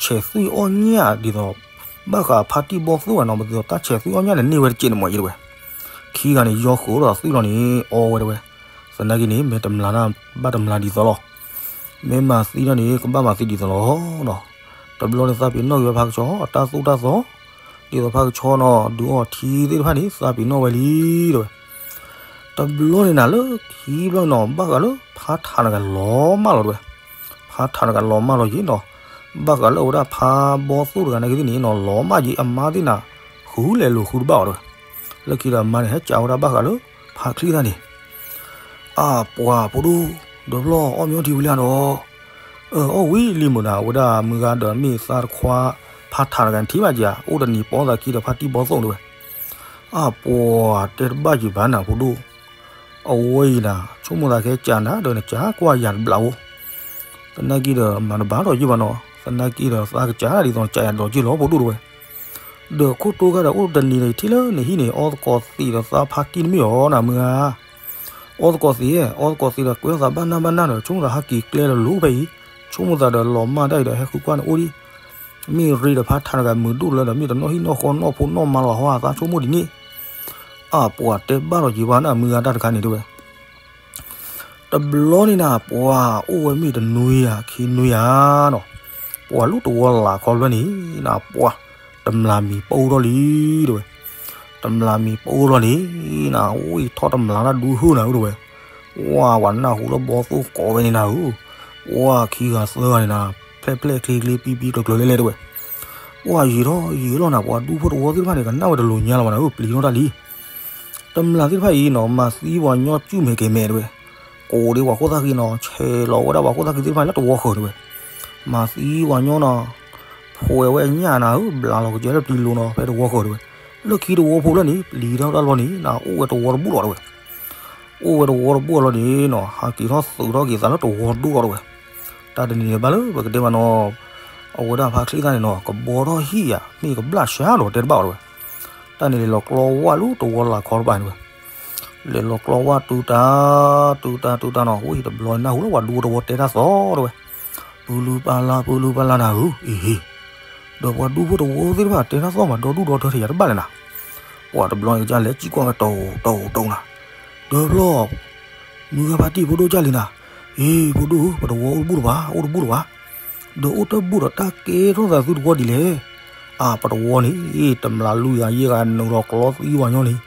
ဆဲးသွံၣ်အီၣ်ညၣ်ဒ်သိး ဘၣ်ဃးဖါတံၢ်ဘီၣ်သိၣ်ဘၣ်နီၤ ပဒ်သိးတၢ်ဆဲးသွံၣ်အီၣ်ညၣ်န့ၣ် န့ၢ်ဝဲတစဲးန့ၣ်မးယတဲဝဲ. ခံဂၤန့ၣ် ယီဃုာ်ဒီးသွံၣ်လီၤန့ၣ် အီဝဲတဲဝဲ. သနာ်က့န့ၣ် မ့ၢ်တမျးနၤ ဘၣ်တမျးဒ်သိးလီၤ. မ့ၢ်မၤသံဒ်န့ၣ် ကဘၣ်မၤသံဒ်သိးလီၤ. တဘျီန့ၣ်သးပ့ၤနီၣ်က့ၤဝဲဖါကဆီ အတၢ်သိၣ်တၢ်သီ ဒ်သိးဖါကဆီနီၤ ဒုးအီထံသ့ၣ်တဖၣ်န့ၣ် သးပ့ၤနီၣ်ဝဲလံ တဲဝဲ. တဘျီန့ၣ်နၤလၢခံဘျီနီၤ ဘၣ်ဃးလၢဖါထးတဂၤလီၤမၢ်လီၤတဲဝဲ. ဖါထးတဂၤလီၤမၢ်လီၤက့ၤနီၤ, ဘၣ်ဃးလၢအဝဲဒၣ်ဖါဘီၣ်သိၣ်တဂၤနာ်က့သ့ၣ်န့ၣ်နီၤ လီၤမၢ်က့ၤအမါသ့ၣ်နၤ ဃုလဲၤလိာ်ဃုတဘၣ်အီၤတဲဝဲ. လၢခံဒီးအမါန့ၣ် ဟဲကးဝဲဒၣ်ဘၣ်ဃးလၢဖါချံသၣ်န့ၣ် အါပှၤဖိဒိၣ်, ဒီးဖျီၣ်အီၣ်မ့ၤအီထံဝံၤလံဧါဒီး, အီၣ်ဝံၤလံမုၢ်နၤ အဝဲဒၣ်မုၢ်ဂၤဒီးမ့ၢ်သးတခွါ ဖါထးတဂၤန့ၣ်ထံၣ်ဘၣ်က့ၤဧါ အိၣ်တနံၤပိာ်သးခံဒီးဖါတံၢ်ဘီၣ်သိၣ်တဲဝဲ. အါပှၤတဲတဘၣ်ယံၤဘၣ်နၤဖိဒိၣ်, အဝဲအံၤနၤ ဆိကမိၣ်သးကဲကးနၤဒီးနကးကွၢ်ယၤတဘျီဖိ သနာ်က့ဒီးမၤတဘၣ်ဒီးယံၤဘၣ်နီၤ, သနာ်က့ဒီးသးကစၢ်ဒ်သိးကစၢ်ယၤဒီးက့ၤလီၤဖိဒိၣ်တဲဝဲ. ဒီးခိၣ်တိခါဒီးအိၣ်တနံၤဒီးယထံၣ်လၢနဟံၣ်န့ၣ် အီသကိးသံးဒီးသးဖါတံၢ်တမ့ၢ်အီၤနၤမုၢ်ဧါ. အီသကိးသံး, အီသကိးသံးဒီးကွဲးသးဘၣ်နၢ်ဘၣ်နၢ်ဒီး ဆိကမိၣ်သးဟးက့ၤကျဲဒီးလိၤဖဲအံၤ, ဆိကမိၣ်သးဒီးလီၤမၢ်တၢ်အံၤဒီးဟဲဃုကွၢ်န့ၣ်အိၣ်ဒံး, မ့ၢ်ရ့ဒီးဖါထးတဂၤမုာ်ဒိၣ်လၢဒီး မ့ၢ်တနီၣ်ဟံၣ်နီၣ်ဃီနီၣ်ဖိနီၣ်မါလီၤဟီ သးဆိကမိၣ်ဒ်န့ၣ်. အါပှၤတဲဘၣ်ဒီးယံၤဘၣ်နၤမုၢ်ဂၤတၢ်တခါန့ၣ်တဲဝဲ. တဘျီန့ၣ်နၤ ပှၤအိၣ်ဝဲမ့ၢ်တနွံဧါ ခံနွံဧါနီၤ, ပှၤလၢတဝီလၢ်ခီဖျၢၣ်န့ၣ်နၤ ပှၤ တမျးမံၤပအိၣ်ထီၣ်လံတဲဝဲ. တမျးမံၤပအိၣ်ထီၣ်လံနၤ, ဝံၢ်ထီၣ်တမျးတၢ်ဒူဟၢနၤဧၢတဲဝဲ. ဝါ ပှၤနၢ်ဟူလၢဘီသိၣ်ကိးဝဲန့ၣ်နၤဧၢ, ပှၤခံဂၤသၢဂၤန့ၣ်နၤ ဖျဲၣ်ဖျဲၣ်ချ့ချ့ပံပံကျၢၤကျၢၤလဲၣ်လဲၣ်တဲဝဲ. ပှၤယံာ်ထီၣ်ယံာ်လီၤနၤ ပှၤဒူဖိတဝီသ့ၣ်တဖၣ်န့ၣ် ကနၣ်ဝဲတလိၤညါလီၤဘၣ်နၤဧၢ, ပျံၤထီၣ်တၢ်လံ. တမျးသ့ၣ်တဖၣ်အံၤနီၤ မၤသံပှၤညီစုၣ်မဲာ်ကဲၤမဲာ်တဲဝဲ, ကိးဒံးပှၤခိၣ်သၣ်ဃံနီၤ ဆဲးလီၤဝဲဒၣ်ပှၤခိၣ်သၣ်ဃံသ့ၣ်တဖၣ်လၢတဝီဃၢၤတဲဝဲ. မၤသံပှၤညီနီၤ ဖှဲးဝဲအညၣ်နၤဧၢ, ဘျးလီၤကစၢၤလၢပျံၤလိၤနီၤ ဖဲတဝီဃၢၤတဲဝဲ. လၢခံတဝီဖိဖျၢၣ်န့ၣ် ပျံၤထီၣ်တၢ်လီၤန့ၣ်နၤ အိၣ်ဝဲတဝီတဘူၣ်လီၤတဲဝဲ. အိၣ်ဝဲတဝီတဘူၣ်အလီၢ်န့ၣ်နီၤ ဟးက့ၤထီၣ်သုးထီၣ်က့ၤသးလၢတဝီဒိၣ်လီၤတဲဝဲ. တၢ်တနံၤန့ၣ်ဘၣ်လၢပကတဲမးနီၤ အဝဲဒၣ်ဖါချံသၣ်န့ၣ်နီၤ ကဘီထီၣ်ဟံၣ်ယၤ မ့ၢ်ကဘျၣ်ဆှါဒီးတဲတဘၣ်အီၤတဲဝဲ. တၢ်န့ၣ်လဲၤလီၤကျီဝၣ်လၢတဝီလၢ်ခီတဘၣ်တဲဝဲ. လဲၤလီၤကျီဝၣ်တုၤတၢ် တုၤတၢ်တုၤတၢ်နီၤ ဝံၤတဘျီနၢ်ဟူလၢပှၤဒူဖိတဝီတဲတၢ်သီတဲဝဲ. ပူလူပလၢ် ပူလူပလၢ်နၤဧၢ, အ့ဟ့, ပ ဒီးပှၤဒူဖိတဝီသ့ၣ်တဖၣ်တဲတၢ်သီၣ်မး ဒီဒူၣ်ဒီထၢထံးယၤတဘၣ်လဲၣ်နၤ. ပှၤတဘျီန့ၣ်ကစၢ်လဲၤစံၣ်ကွၢ်ဝဲတၢ်အိၣ်တၢ်အိၣ်တၢ်အိၣ်နၤ, ဒီးဘျီ မုၢ်ဂၤဖါတံၢ်ဖိဒိၣ်ကၢ်လံနၤ, အ့ ဖိဒိၣ်ဧၢ ပတဝီအိၣ်တဘူၣ်လၢၤဘၣ် အိၣ်တဘူၣ်လၢၤဘၣ်, ဒီးအိၣ်တဘူၣ်ဒီးတၢ်ကဲထီၣ်သးသုတဝီဒ်လဲၣ်. အါ ပတဝီန့ၣ် တမျးလွံၢ်ဂၤယဲၢ်ဂၤနုာ်လီၤကျီသံပှၤညီန့ၣ်,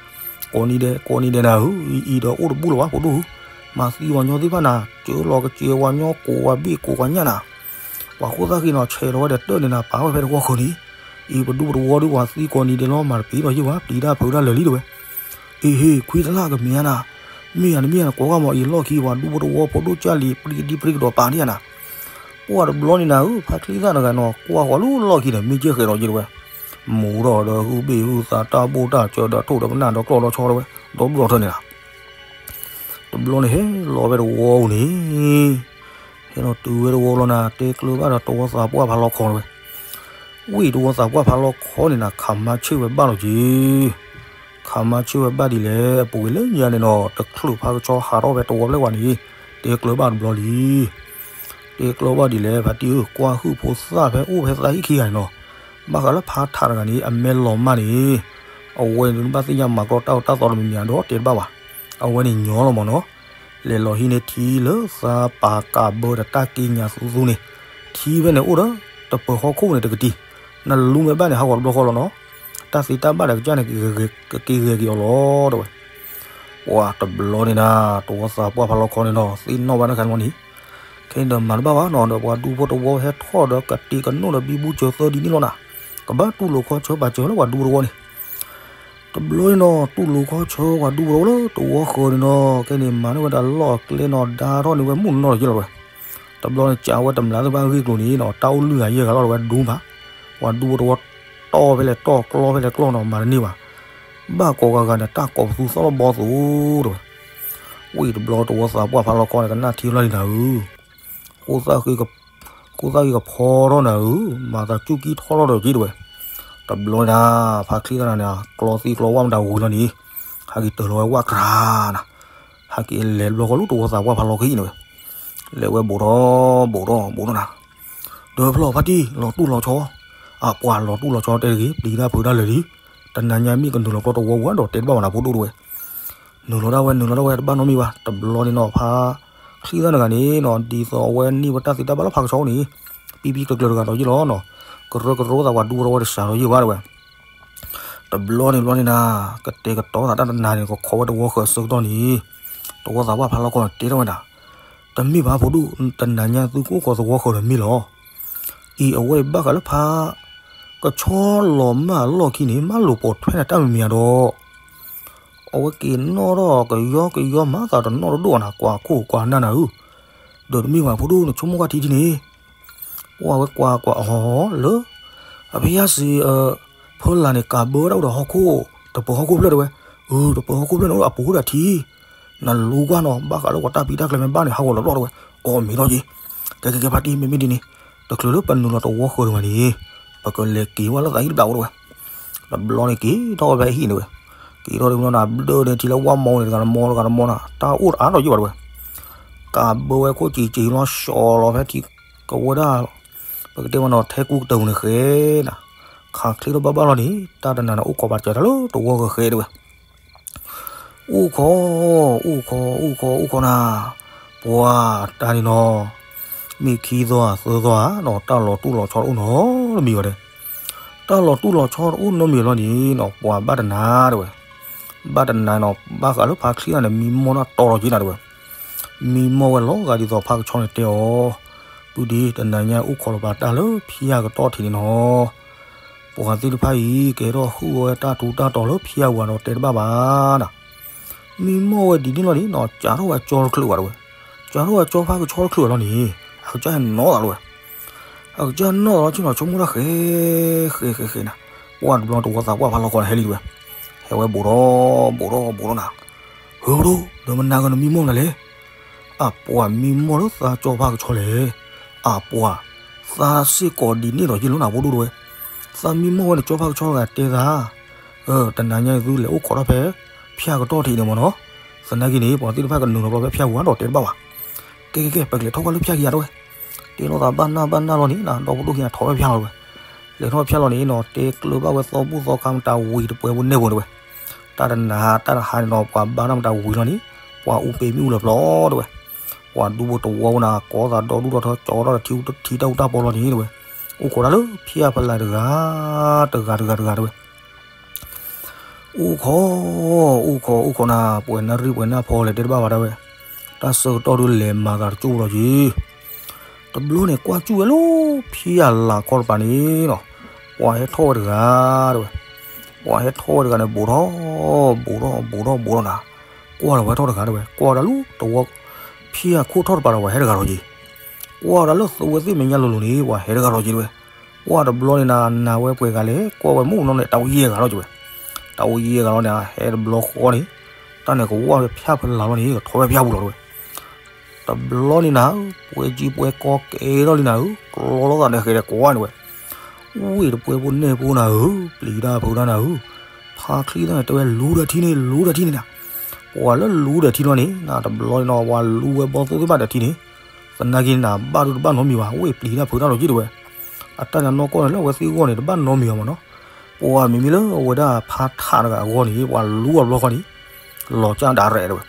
ကိးနံၤဒဲး ကိးနံၤဒဲးနၤဧၢ, အံၤဒီးအိၣ်တဘူၣ်လၢၤဘၣ်ဖိဒိၣ်ဧၢ, မၤသံပှၤညီသ့ၣ်တဖၣ်နၤ, ကၢလီၤကစဲးပှၤညီကိးပှၤဘ့ၣ်ကိးပှၤညၣ်နၤ, ပှၤခိၣ်သၣ်ဃံနီၤ ဆဲးထီၣ်ဝဲဒီးတၢၢ်န့ၣ်နၤ ပာ်ဝဲဖဲတဝီဃၢၤန့ၣ်, အံၤပဒူပတဝီဒုးပှၤသံကိးနံၤဒဲးလီၤ မၤတပံၤဒီးယဲၢ်ဝဲ ပျံၤတၢ်ဖုးတၢ်လၢာ်လံတဲဝဲ. အ့ဟ့ ခွံတလၢ်ကမ့ၢ်ဧါနၤ, မ့ၢ်ဧါနမ့ၢ်ဧါနကိးဂၤမး အံၤလီၢ်ခံ ပှၤဒူဖိတဝီဖိဒိၣ်ကၢ်လံ ပျံၤဒံပျံၤကဒီးပာ်န့ၢ်ဧါနၤ. ပှၤတဘျီန့ၣ်နၤဧၢ ဖါချံသၣ်တဂၤနီၤ ကွၢ်ဃီၤလၢလီၢ်ခံန့ၣ် မ့ၢ်ကဲဃဲးဒီးယဲၢ်တဲဝဲ, မူထီၣ်ဒီးဟုဘ့ၣ်ဟုသး တၢ်ဘိၣ်တၢ်စၢၤဒီးထိၣ်ဒီးပနၢ်ဒီးကျီၢ်ဒီးဆီတဲဝဲ, ဒီဒူၣ်ဒီထၢန့ၣ်နၤ. တဘျီန့ၣ်ဟဲလီၤဖဲတဝီပူၤန့ၣ်, ဟဲလီၤတုၤဝဲတဝီလီၤနၤ တဲကျၢၤဘၣ်ဒီးတဝီသးပှၢ်ဖးလီခီတဲဝဲ, ဝံၤတဝီသးပှၢ်ဖးလီခီန့ၣ်နၤ ခးမါဆ့ၣ်ဝဲဘၣ်လီၤက့ၤ ခးမါဆ့ၣ်ဝဲဘၣ်ဒ်လဲၣ် အပူၤကွံာ်လၢညါန့ၣ်နီၤ တချုးဖါကဆီဟးထီၣ်ဖဲတဝီဖျၢၣ်ဝဲန့ၣ်, တဲကျၢၤဘၣ်တဘျီလံ. တဲကျၢၤဘၣ်ဒ်လဲၣ် ဖါတံၢ်ဧၢ ကွၢ်ဟုၣ်ဖိသၣ်ဖဲအိၣ်ဖဲသးဟံၣ်ခံဂၤန့ၣ်နီၤ, ဘၣ်ဃးလၢဖါထးတဂၤန့ၣ် အမဲာ်လီၤမၢ်န့ၣ်, အဝဲန့ၣ်ဘၣ်သ့ၣ်ညါမၤကီတၢ်အိၣ်တၢ်သီဒီးမမံၤဒီးတဲတဘၣ်ဘၣ်, အဝဲန့ၣ်ညီလီၤမးနီၤ. လဲၤလီၤဟံးန့ၢ်ထံလၢသးပာ်ကးဘၢဒီးတၢ်က့ညါသူသူန့ၣ်, ထံဖဲန့ၣ်အိၣ်ဒီး တပၢၤဟီၣ်ခိၣ်န့ၣ်တကတံၤ, နလူမ့ၢ်ဘၣ်န့ၣ် ဟးဂီၤတဘျီဃီလီၤနီၤ, တၢ်သ့တၢ်ဘၣ်ဒီးကစၢ်န့ၣ် ကက့ၤဂဲၤက့ၤအီၤလီၤတဲဝဲ. ပှၤတဘျီန့ၣ်နၤ တဝီသးပှၢ်ဖးလီခီန့ၣ်နီၤ သ့ၣ်နီၣ်ဘၣ်တၢ်ခါန့ၣ်မီၤန့ၣ်, ခဲအံၤဒီးမၤတဘၣ်ဘၣ်နီၤ ဒီးပှၤဒူဖိတဝီဟဲထီၣ်ဒီးကတ့ၢ်ကနိၣ်ဒီးဘံဘူစၢၤသၢဒ်န့ၣ်လီၤနၤ, ကဘၣ်တူၢ်လိာ်ခီဆၢပာ်စၢၤလၢပှၤဒူဖိတဝီန့ၣ် တဘျီန့ၣ်နီၤ တူၢ်လိာ်ခီဆၢပှၤဒူဖိတဝီလၢတဝီဃၢၤန့ၣ်နီၤ ခဲန့ၣ်မၤန့ၢ်ဝဲဒၣ်လီၢ်အကျဲနီၤ ဒါထီၣ်န့ၢ်ဝဲမုၢ်နီၢ်လီၤက့လီၤဝဲ. တဘျီန့ၣ် ကးဝဲတမျးသ့ၣ်တဖၣ်အဂ့ၢ်ကျိၤန့ၣ်နီၤ တၢ်အိၣ်လွံၢ်ဂၤယဲၢ်ဂၤလီၤဝဲဒူမး, ပှၤဒူဖိတဝီတီၢ်ဖဲလဲၣ်တီၢ်ကျီဖဲလဲၣ်ကျီနီၤ မၤတန့ၢ်ဘၣ်, ဘၣ်ကိးဂၤဂၤန့ၣ် တၢ်ကိးပသူသီၣ်လီၤဘီသိတဲဝဲ. ဝံၤတဘျီတဝီသးပှၢ်ဖးလီခီန့ၣ် ကနၣ်ထံလီၤန့ၣ်နၤဧၢ ဃိသၣ်ဃံကဖီထီၣ်နၤဧၢ, မၤသးစူၢ်ကံထီၣ်ထီၣ်ဒီးက့တဲဝဲ. တဘျီန့ၣ် ဖါချံသၣ်တဂၤန့ၣ် ကျီသံကျီဝၣ်မတၤဝံၤလီၤန့ၣ်, ဟဲက့ၤတၢၤလီၤဝဲဝၣ်ကြၤနၤ, ဟဲက့ၤလဲၤတဘျီဃီလၢတဝီသးပှၢ်ဖးလီခီအံၤန့ၣ်ဝဲ, လဲၤဝဲဘူးထီၣ်ဘူးထီၣ်ဘူးထီၣ်နၤ, ဒီးဖျီၣ်ဖါတံၢ် လီၤတူၢ်လီၤဆီ, အပှၤလီၤတူၢ်လီၤဆီတဲတဂ့ၤ ပျံၤတၢ်ဖုးတၢ်လၢာ်လံ, တနၤညါမ့ၢ်ကနုာ်လီၤကျီတဝီပူၤဒီးတဲတဘၣ်ဘၣ်နၤဖိဒိၣ်တဲဝဲ. နုာ်လီၤဒၣ်ဝဲ နုာ်လီၤဒၣ်ဝဲ တဘၣ်နီတမံၤဘၣ်. တဘျီန့ၣ်နီၤ ဖါချံသၣ်တဂၤန့ၣ်နီၤ ဒ်သိးအဝဲန့ၢ်ဝဲတၢ်သ့တၢ်ဘၣ်လၢဖါကဆီန့ၣ် ပံပံကျၢၤကျၢၤတဂၤဒီးယ့ၢ်လီၤနီၤ. ကရၢကရိသးပှၤဒူဖိတဝီတစှၤဒီးယ့ၢ်ဘၣ်တဲဝဲ. တဘျီန့ၣ်ဘျီန့ၣ်နၤ ကတဲာ်ကတီၤသးတၢ်တနၤန့ၣ် ကခိးဝဲတဝီဃၢၤအဆၢကတီၢ်န့ၣ် တဝီသးပှၢ်ဖးလီခီန့ၣ် တဲထီၣ်ဝဲဒၣ်, တမ့ၢ်ဘၣ်ဖိဒိၣ် တနၤညါသုကအိၣ်ခိးသဝီဃၢၤဒီးမ့ၢ်လီၤ. အံၤအဝဲဘၣ်ဃးလၢဖါ ကဆီလီၤမၢ်အလီၢ်ခံန့ၣ် မၢလိာ်ပိာ်ထွဲနၤတၢ်မံၤမံၤဧါဒီး အဝဲက့ၤနီၣ်ထီၣ်ကယီကယီမၤသးတနီၣ်တဒိၣ်နၤ ကွၢ်ခိၣ်ကွၢ်နၢ်နၤဧၢ, ဒီးတမ့ၢ်ဘၣ်ဖိဒိၣ်နဆိကမိၣ်ကွၢ်ထံထံန့ၣ်, ပှၤဝဲကွၢ်ကွၢ်အီၤလၢ အဖဲယါစံး ဖၢလၢ်န့ၣ် ကးဘၢဝဲဒၣ်အိၣ်ဒီးဟီၣ်ခိၣ် တပၢၤဟီၣ်ခိၣ်ဖျၢၣ်တဲဝဲ, အၢ တပၢၤဟီၣ်ခိၣ်ဖျၢၣ်န့ၣ်အိၣ်ဒီးအပူၤဒီးထံ နလူကွၢ်နီၤ ဘၣ်ဃးလၢပှၤတၢ်ပံးတၢ်ကျဲမ့ၢ်ဘၣ်န့ၣ် ဟးဂီၤလီၤဘျီၣ်တဲဝဲ, အီၣ်မ့ၢ်ထီၣ်က့ၤ, ကဲကဲကဲဖါတံၢ် မ့မ့ၢ်ဒ်န့ၣ်, တချုးလၢပနုာ်လီၤတဝီဃၢၤတဂၤန့ၣ်, ပကလဲၤက့ၤဝဲလၢသးဟံၣ်တဘျီအိၣ်တဲဝဲ, တဘျီန့ၣ်က့ၤထီၣ်ဝဲဖဲဟံၣ်န့ၣ်ဝဲ, က့ၤထီၣ်ဒ်မနီၤနၤ ဘျၢန့ၣ်ထံလၢဝၣ်မီန့ၣ် တဂၤတမီတဂၤတမီနၤ တၢ်အိၣ်တအါထီၣ်ယ့ၢ်ဘၣ်တဲဝဲ, ကးဘၢဝဲခိၣ်စံးစံးလီၤ ဆီလီၤဖဲထံကဝဲဒၣ်, ပကတဲမနီၤ ထဲကူကတၢၢ်ပူၤန့ၣ်ဃဲနၤ, ခးချ့ထီၣ်ဘၣ်ဘၣ်လီၤန့ၣ် တၢ်တနၤန့ၣ် အိၣ်ခိးဘၣ်စၢၤတၢ်လၢတဝီဃၢၤဃဲတဲဝဲ အိၣ်ခိး, အိၣ်ခိး, အိၣ်ခိး, အိၣ်ခိးနၤ, ပှၤတၢ်န့ၣ်နီၤ, မ့ၢ်ခံသီဧါသၢသီဧါနီၤ တၢ်လီၤတူၢ်လီၤဆီတအိၣ်နီတမံၤဘၣ်တဲ, တၢ်လီၤတူၢ်လီၤဆီတအိၣ်နီတမံၤလီၤန့ၣ်နီၤ ပှၤဘၣ်တနၤတဲဝဲ, ဘၣ်တနၤနီၤ ဘၣ်ဃးလၢဖါချံသၣ်န့ၣ် မံမီၢ်နီၢ်တီၤလီၤက့နၤတဲဝဲ, မံမီၢ်ဝဲလီၤဂာ်ဒ်သိးဖါကဆီန့ၣ်တဲအီၤ, ပုၢ်ဒ့ တနၤညါအိၣ်ခိးလီၤပာ်တၢ်လၢဖၠၣ်ကတီၢ်ထံးန့ၣ်နီၤ ပှၤသ့ၣ်တဖၣ်အံၤ ကဲထီၣ်ဟုၣ်ဝဲတၢ်ထူးတၢ်တီၤလၢဖၠၣ်ပူၤဒီးတဲတဘၣ်ဘၣ်နၤ, မံမီၢ်ဝဲဒ်န့ၣ်လီၤန့ၣ်နီၤ ကးထီၣ်ဝဲကၠီတချုးဘၣ်တဲဝဲ, ကးထီၣ်ဝဲကၠီဖါကဆီတချုးဘၣ်လီၤန့ၣ်, အကစၢ်ဟဲနီၣ်သးလီၤဝဲ, အကစၢ်နီၣ်သးလီၤဆ့ၣ်နီၤ ဆိကမိၣ်တၢ်ဃဲ, ဃဲဃဲဃဲနၤ, ပှၤတဘျီတဝီသးပှၢ်ဖးလီခီန့ၣ်ဟဲလံတဲဝဲ, ဟဲဝဲဘူးထီၣ်, ဘူးထီၣ်, ဘူးထီၣ်နၤ, ဟၢဖးဒိၣ် ဒီးမနၤဂ့ၤနမံမီၢ်နၤလဲၣ် အပှၤမံမီၢ်လၢသးကၠီဖါကဆီလဲၣ်, အပှၤ, သးစ့ၢ်ကီးဒ်န့ၣ်ဒီးယ့ၢ်လီၤနၤဖိဒိၣ်တဲဝဲ, သးမံမီၢ်ဝဲန့ၣ်ကၠီဖါကဆီတဂၤတဲသး, တနၤညါသုလဲၤအိၣ်ခိးထီၣ်ဖဲ, ဖၠၣ်ကတီၢ်ထံးန့ၣ်မ့ၢ်နီၤ, သနာ်က့န့ၣ် ပှၤသ့ၣ်တဖၣ်ကနုာ်လီၤဘျီဖဲဖၠၣ်ပူၤဒီးတဲတဘၣ်ဘၣ်, ကဲကဲကဲ ပကလဲၤထီၣ်ကွၢ်လၢဖၠၣ်ခံဂၤတဲဝဲ, တဲလိာ်သးဘၣ်နၢ်ဘၣ်နၢ်လီၤန့ၣ် ဒီဖိဒိၣ်ခံဂၤထီၣ်ဖဲဖၠၣ်လီၤတဲဝဲ, လဲၤထီၣ်ဖၠၣ်လီၤန့ၣ်နီၤ တဲကျၢၤဘၣ်ဝဲသီဘူၣ်သီခါမတၤဝံၤတပှဲၤဖိန့ၢ်ဖိတဲဝဲ, တၢ်တနၤတၢ်တဟါန့ၣ်နီၤ ပှၤဘါတၢ်မတၤဝံၤလီၤန့ၣ် ပှၤအူပ့ၤမ့ၣ်အူလီၤဖျီတဲဝဲ, ပှၤဒူဖိတဝီဖိန့ၣ် ကိးသးဒီဒူၣ်ဒီထၢ ကၠီထီၣ်တထံအူတထံတၢ်အူတၢ်ပီလီၤန့ၣ်တဲဝဲ, အိၣ်ခိးတၢ်လၢဖၠၣ်ဖလးတဂၤ တဂၤတဂၤတဂၤတဲဝဲ အိၣ်ခိး, အိၣ်ခိး အိၣ်ခိးနၤ ပှဲၤနၣ်ရံၣ်ပှဲၤနၣ်ဖီလဲၤတဲတဘၣ်ဘၣ်တဲဝဲ, တၢ်ဆၢကတီၢ်ဒုးလဲၤမၤသးတကၠိၢ်လီၤက့ၤ, တဘျီန့ၣ်ကွၢ်စူၣ်ဝဲလၢ ဖၠၣ်လးခီတပၤန့ၣ်နီၤ, ပှၤဟဲထီၣ်ဝဲတဂၤတဲဝဲ, ပှၤဟဲထီၣ်ဝဲတဂၤန့ၣ် ဘူးထီၣ် ဘူးထီၣ် ဘူးထီၣ် ဘူးထီၣ်နၤ, ကွၢ်လီၤဝဲထီၣ်တဂၤတဲဝဲ ကွၢ်ဝဲဒၣ်လၢတဝီ ဖၠၣ်ခိၣ်ထီၣ်တပၤဒီးပှၤဟဲတဂၤလီၤက့ၤ ကွၢ်ဝဲဒၣ်လၢသဝဲသ့ၣ်မဲာ်ညါလိၤလိၤန့ၣ် ပှၤဟဲတဂၤလီၤက့ၤတဲဝဲ, ကွၢ်တဘျီန့ၣ်နၤ နၤဝဲပှဲၤဂၤလဲၣ် ကွၢ်ဝဲမုၢ်နီၤန့ၣ် တၢ်အိၣ်ယဲၢ်ဂၤလီၤက့ၤဝဲ, တၢ်အိၣ်ယဲၢ်ဂၤလီၤန့ၣ် ဟဲတဘျီဃီန့ၣ်, တၢ်န့ၣ်ကဝၢ်ဝဲဖၠၣ်ဖလးလီၤန့ၣ် ကထီၣ်ဝဲဖၠၣ်ပူၤလီၤတဲဝဲ, တဘျီန့ၣ်နၤဧၢ, ပှဲၤကံပှဲၤကီကဲထီၣ်လံနၤဧၢ, ကျီလိာ်သးဒီးဃဲၤဒီးကွၢ်န့ၣ်ဝဲ, ဝ့ၢ်တပှဲၤဖိန့ၢ်ဖိနၤဧၢ, ပျံၤတၢ်ဖုးတၢ်နၤဧၢ, ဖါချံသၣ်န့ၣ်တဲဝဲလူဒီးထံန့ၣ် လူဒီးထံန့ၣ်နၤ, ပှၤလၢလူဒီးထံလီၤန့ၣ် နၤတဘျီန့ၣ်နီၤ ပှၤလူဝဲဘီသိၣ်သ့ၣ်တဖၣ်ဒီးထံန့ၣ်, သနာ်က့နၤဘၣ်ဒုးတဘၣ်နီတမံၤဘၣ် ဝ့ၢ်ပျံၤတၢ်ဖုးတၢ်လီၤက့ၤတဲဝဲ, အတၢ်ညါနီၢ်ကီၢ်န့ၣ်လၢအဝဲသ့ၣ်အဂီၢ်န့ၣ် တဘၣ်နီတမံၤဘၣ်မးနီၤ, ပှၤမ့မ့ၢ်လၢအဝဲဒၣ်ဖါထးတဂၤအဂီၢ်န့ၣ် ပှၤလူအီၤတဘျီဃီန့ၣ် လီၤကၢ်ဒၣ်ရဲၣ်တဲဝဲ,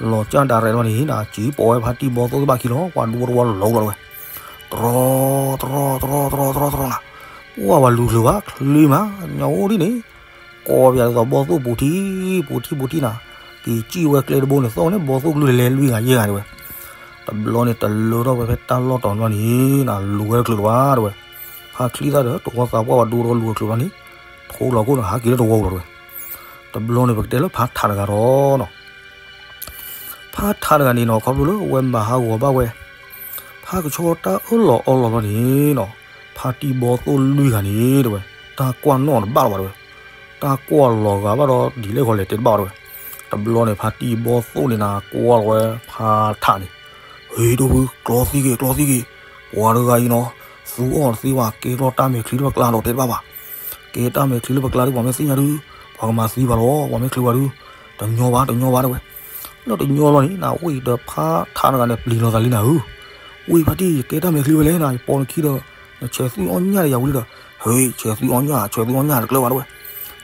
လီၤကၢ်ဒၣ်ရဲၣ်တဘျီန့ၣ် နၤစံၣ်ပိာ်ဝဲဖါတံၢ်ဘီသိၣ်သ့ၣ်တဖၣ်ခံလီၤ ပှၤဒူဖိတဝီလီၤလီၤတဲဝဲ, တရီ တရီ တရီ တရီ တရီ တရီ နၤ, ပှၤပှၤလူချုးဘၣ်ချ့မး ညီအိၣ်ဒ်န့ၣ်, ကိးပယၤဒ်သိးဘီသိၣ်ပူၤထံ ပူၤထံပူၤထံနၤ, က့ၤစံၣ်ဝဲကျဲတဘိန့ၣ် သီၣ်န့ၣ်ဘီသိၣ်ကလုၢ်လဲၤလဲၤလွံၢ်ဂၤယဲၢ်ဂၤတဲဝဲ, တဘျီန့ၣ်တလၢထီၣ်ဝဲဖဲတၢ်လီၢ်တီၤတဘျီန့ၣ် နၤလူၤဝဲတချုးလၢၤဘၣ်တဲဝဲ, ဖါချံသၣ်ဒီးတဝီသးပှၢ်ပှၤဒူတဝီလူၤတချုးလီၤန့ၣ်, ထိလီၤခိၣ်ဒီးဟးက့ၤလၢတဝီပူၤလီၤတဲဝဲ, တဘျီန့ၣ်ပကတဲလၢဖါထးတဂၤဒီးနီၤ ဖါထးတဂၤန့ၣ်နီၤ ခီဖျိလၢအဝဲမၤဟးဂီၤဘၣ်ဝဲ ဖါကဆှီတၢ်အၢၣ်လီၤအီလီၤလီၤန့ၣ်နီၤ, ဖါတံၢ်ဘီသိၣ်လွံၢ်ဂၤန့ၣ်တဲဝဲ, တၢ်ကွၢ်နီၣ်တဘၣ်လၢၤဘၣ်တဲဝဲ, တၢ်ကွၢ်လီၤဂာ်ဘၣ်ဒီးဒ်လဲၣ်ဃီလဲၤတဲတဘၣ်ဘၣ်တဲဝဲ, တဘျီန့ၣ်ဖါတံၢ်ဘီသိၣ်န့ၣ်နၤ ကွၢ်လီၤဝဲဖါထးန့ၣ်, ဟ့ၣ်ဒိၣ်ဖု ကျီသံက့ၤ ကျီသံက့ၤ, ပှၤတဂၤအံၤနီၤ, သူအီၤတသ့ဘၣ် ကဲထီၣ်တၢ်မဲာ်ချံလၢပကျါဒီးတဲတဘၣ်ဘၣ် ကဲတၢ်မဲာ်ချံလၢပကျါဒုး ပှၤမ့ၢ်သ့ၣ်ညါဒုး, ပှၤကမၤသံပှၤလီၤ ပှၤမ့ၢ်ချုးပှၤဒုး, တညီဘၣ် တညီဘၣ်တဲဝဲ, လၢတညီလီၤန့ၣ် နဝံၣ်ဒီးဖါထးတဂၤန့ၣ် ပျံၤလီၤသးလံနၤဧၢ, ဝံၣ်ဖါတံၢ် ယကဲတၢ်မဲာ်ချံဝဲလဲၣ်နၤ ယပိာ်နခံဒီး နဆဲးသွံၣ်အီၣ်ညၣ်ဒီးယၤဝံၤလံဒီး, ဟ့ၣ် ဆဲးသွံၣ်အီၣ်ညၣ် ဆဲးသွံၣ်အီၣ်ညၣ်တကျၢၤဘၣ်တဲဝဲ,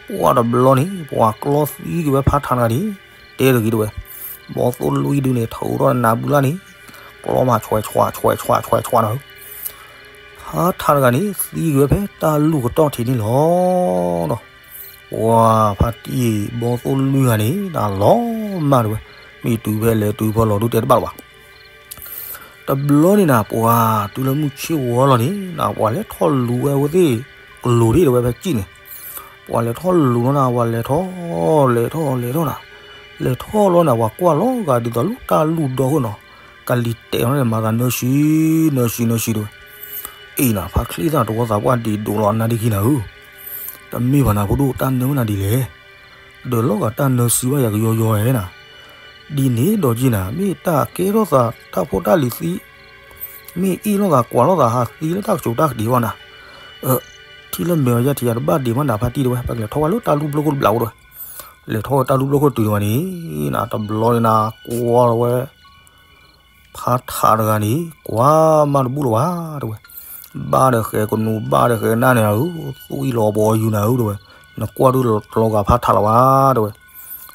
ပှၤတဘျီန့ၣ် ပှၤကျီသံက့ၤဝဲဖါထးတဂၤန့ၣ်, တဲတဂ့ၤတဲဝဲ, ဘီသိၣ်လွံၢ်ဒုန့ၣ် ထုးထီၣ်နးဘုလၢ်န့ၣ်, ကျီမးဆွဲးဆွးဆွဲးဆွးဆွဲးဆွးနၤဧၢ ဖါထးတဂၤန့ၣ် သံက့ၤဝဲဖဲတၢ်လူၢ်ကတီၢ်ထံးန့ၣ်လီၤ. ပှၤဖါတံၢ်ဘီသိၣ်လွံၢ်ဂၤန့ၣ် နၤလီၤမၢ်တဲဝဲ, မ့ၢ်တုၤဖဲလဲၣ်တုၤဖဲလဲၣ်ဒုးတဲတဘၣ်လၢၤဘၣ်. တဘျီန့ၣ်နၤ ပှၤတုၤလၢမုၢ်ဆ့ၣ်ဝီလီၤန့ၣ် နၤပှၤလဲၤထီၣ်လူၤဝဲအဝဲသ့ၣ်ကလိၤဒၣ်တဲဝဲဖဲစံၣ်န့ၣ်, ပှၤလဲၤထီၣ်လူၤလီၤနၤ ပှၤလဲၤထီၣ် လဲၤထီၣ်လဲၤထီၣ်နၤ, လဲၤထီၣ်လီၤနၤ ပှၤကွၢ်လီၤဂာ်ဒ်သိးလၢတၢ်လူၢ်ဒီခိၣ်နီၤ, ကလံၤတဲာ်လီၤန့ၣ် မၤသးနၢဆံ နၢဆံ နၢဆံတဲဝဲ, အ့ၣ်နၤ ဖါချံသၣ်တဝီသးပှၢ်ဒံးဒိးလီၤအနါဒ့ခံနၤဧၢ, တမ့ၢ်ဘၣ်နၤဖိဒိၣ် တၢ်နၢမ့ၢ်နၤဒ်လဲၣ် ဒီးလီၤဂာ်တၢ်နၢစံဘၣ်ယၤကယီယီဧဲနၤ, ဒ်န့ၣ်ဒီးက့နၤ မ့ၢ်တၢ်ကဲထီၣ်သးတၢ်ဖိတၢ်လံၤသံ, မ့ၢ်အ့ၣ်လိာ်သးကွၢ်လိာ်သးဟးသံလၢတၢ်ကစိၤတၢ်ကတံၤဘၣ်နၤ, ထံၣ်လၢမဲာ်အီၤယဲၢ်ထံးယၤတဘၣ်ဒံးမးနၤဖါတံၢ်တဲဝဲ ပကလဲၤထီၣ်ဝဲလၢတၢ်လူၢ်ဘျီခိၣ်တဘျီဝဲတဲဝဲ, လဲၤထီၣ်ဝဲတၢ်လူၢ်ဘျီခိၣ်တုၤန့ၣ်ဝဲန့ၣ်, နၤတဘျီန့ၣ်နၤ ကွၢ်လီၤဝဲ ဖါထးတဂၤန့ၣ် ကွၢ်မးတဘူၣ်လၢၤဘၣ်တဲဝဲ, ဘၣ်ဒီးဃဲၤကနူၤ ဘၣ်ဒီးဃဲၤကနၣ်န့ၣ်ဧၢ, သွံၣ်လီၤဘီယူၤနၤဧၢတဲဝဲ, နကွၢ်ဒုးတလီၤဂာ်ဖါထးလၢၤဘၣ်တဲဝဲ,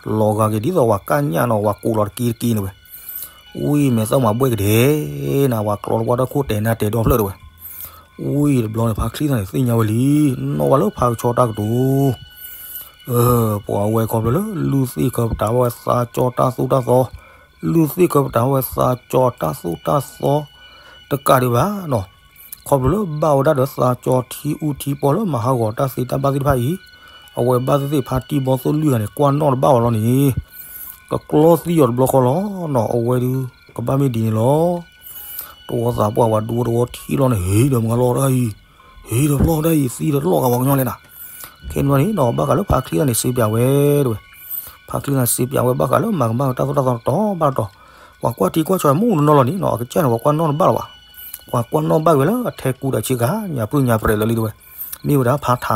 လီၤဂာ်က့ၤဒ်သိးပှၤကၢ်ညၣ်နီၤ ပှၤကူးလီၤတက့တက့န့ၣ်ဝဲ, ဝံၣ်မဲာ်သၣ်မၤဘှဲၣ်ကဒဲးနၤ ပှၤကျီတဝီတၢ်ခိၣ်တဲာ်နါတဲာ်ဒီဖျၢၣ်တဲဝဲ, ဝံၣ်တဘျီန့ၣ် ဖါချံသၣ်န့ၣ် သ့ၣ်ညါဝဲလံ, နီၣ်ဝဲလၢဖါကဆှီတၢ်ကတိၤ ပှၤဝဲခီဖျိလၢ လုၢ်သ့ၣ်ခၢပတာ်ဝဲသးကၠီတၢ်သိၣ်တၢ်သီ, လုၢ်သ့ၣ်ခၢပတာ်ဝဲသးကၠီတၢ်သိၣ်တၢ်သီ, တကးဒံးဘၣ်နီၤ, ခီဖျိလၢဘၣ်ဝဲဒၣ်ဒီးသးကၠီထံအူထံပီလၢမၤဟးဂီၤတၢ်သ့တၢ်ဘၣ်သ့ၣ်တဖၣ်အံၤ, အဝဲဘၣ်သ့ၣ်သ့ၣ်ဖါတံၢ်ဘီသိၣ်လွံၢ်ဂၤန့ၣ် ကွၢ်နီၣ်တဘၣ်ဝဲလီၤန့ၣ်, ကကျီသံအီၤတဘျီဃီလီၤနီၤ, အဝဲဒုး ကဘၣ်မ့ၢ်ဒ်န့ၣ်လီၤ. တဝီသးပှၢ်ပှၤဒူတဝီထံလီၤန့ၣ် ဟ့ၣ်ဒီးမုၢ်ဂၤလီၤတၢ်အံၤ, ဟ့ၣ်ဒီးဖျီၣ်တၢ်အံၤ သံဒီးတလီၢ်ဂၤပှၤကညီလဲၣ်နၤ, ခဲန့ၣ်ဘျီန့ၣ်နီၤ ဘၣ်ဃးလၢဖါချံသၣ်န့ၣ် စံးပၠးဝဲတဲဝဲ, ဖါချံသၣ်စံးပၠးဝဲဘၣ်ဃးလၢမၤကမၣ်တၢ်သိၣ်တၢ်သီတတီၤဘၣ်တတီၤ, ပှၤကွၢ်ထံကွၢ်ဆးမုၢ်နီၢ်နီၢ်လီၤန့ၣ်နီၤ အကစၢ်န့ၣ် ပှၤကွၢ်နီၣ်တဘၣ်လၢၤဘၣ်, ပှၤကွၢ်နီၣ်ဘၣ်က့ၤဝဲလၢအထဲကူဒီးဆ့ကၤ ညၣ်ပြူၢ်ညၣ်ပြဲးလၢာ်လံတဲဝဲ, မ့ၢ်ဝဲဒၣ်ဖါထ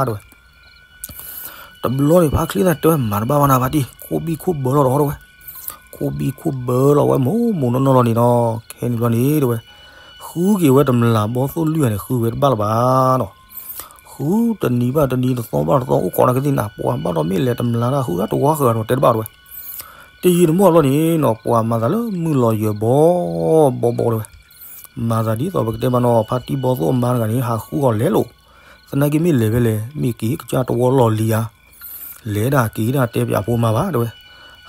းတဲဝဲ တဘျီန့ၣ် ဖါချံသၣ်တဲဝဲ မၤတဘၣ်ဘၣ်နၤဖါတံၢ် ခိၣ်ဘံၣ်ခိၣ်ဘၢလီၤဒီးတဲဝဲ, ခိၣ်ဘံၣ်ခိၣ်ဘၢလီၤဝဲမုၢ်မုၢ်နီၢ်နီၢ်လီၤန့ၣ်နီၤ ခဲန့ၣ်ဘျီန့ၣ်တဲဝဲ, ဃုက့ၤဝဲတမျးဘီသိၣ်လွံၢ်ဂၤန့ၣ် ဃုဝဲတဘၣ်လၢၤဘၣ်နီၤ, ဃုတနံၤဘၣ်တနံၤ တသီဘၣ်တသီ အိၣ်ခိးတၢ်ကသ့ၣ်နၤ ပှၤဘၣ်ဒီးမ့ၢ်လဲၤတမျးတၢ် ဟုၣ်တၢ်တဝီဃၢၤဒီးတဲတဘၣ်တဲဝဲ. တယံာ်တမီၢ်ဘျီန့ၣ်နီၤ ပှၤမၤသးလၢမုၢ်လီၤယၢၤဘီဘီဘီတဲဝဲ. မၤသးဒ်သိးပကတဲမးနီၤ ဖါတံၢ်ဘီသိၣ်အမါတဂၤန့ၣ် ဟးဃုအီၤလဲၤလိာ်, သနာ်က့မ့ၢ်လဲၤဖဲလဲၣ် မ့ၢ်က့ၤကစၢ်တဝီလီၢ်လံၤဧါ, လဲၤဒၣ်က့ၤဒၣ်တဲပၠးဖိမါဘၣ်တဲဝဲ.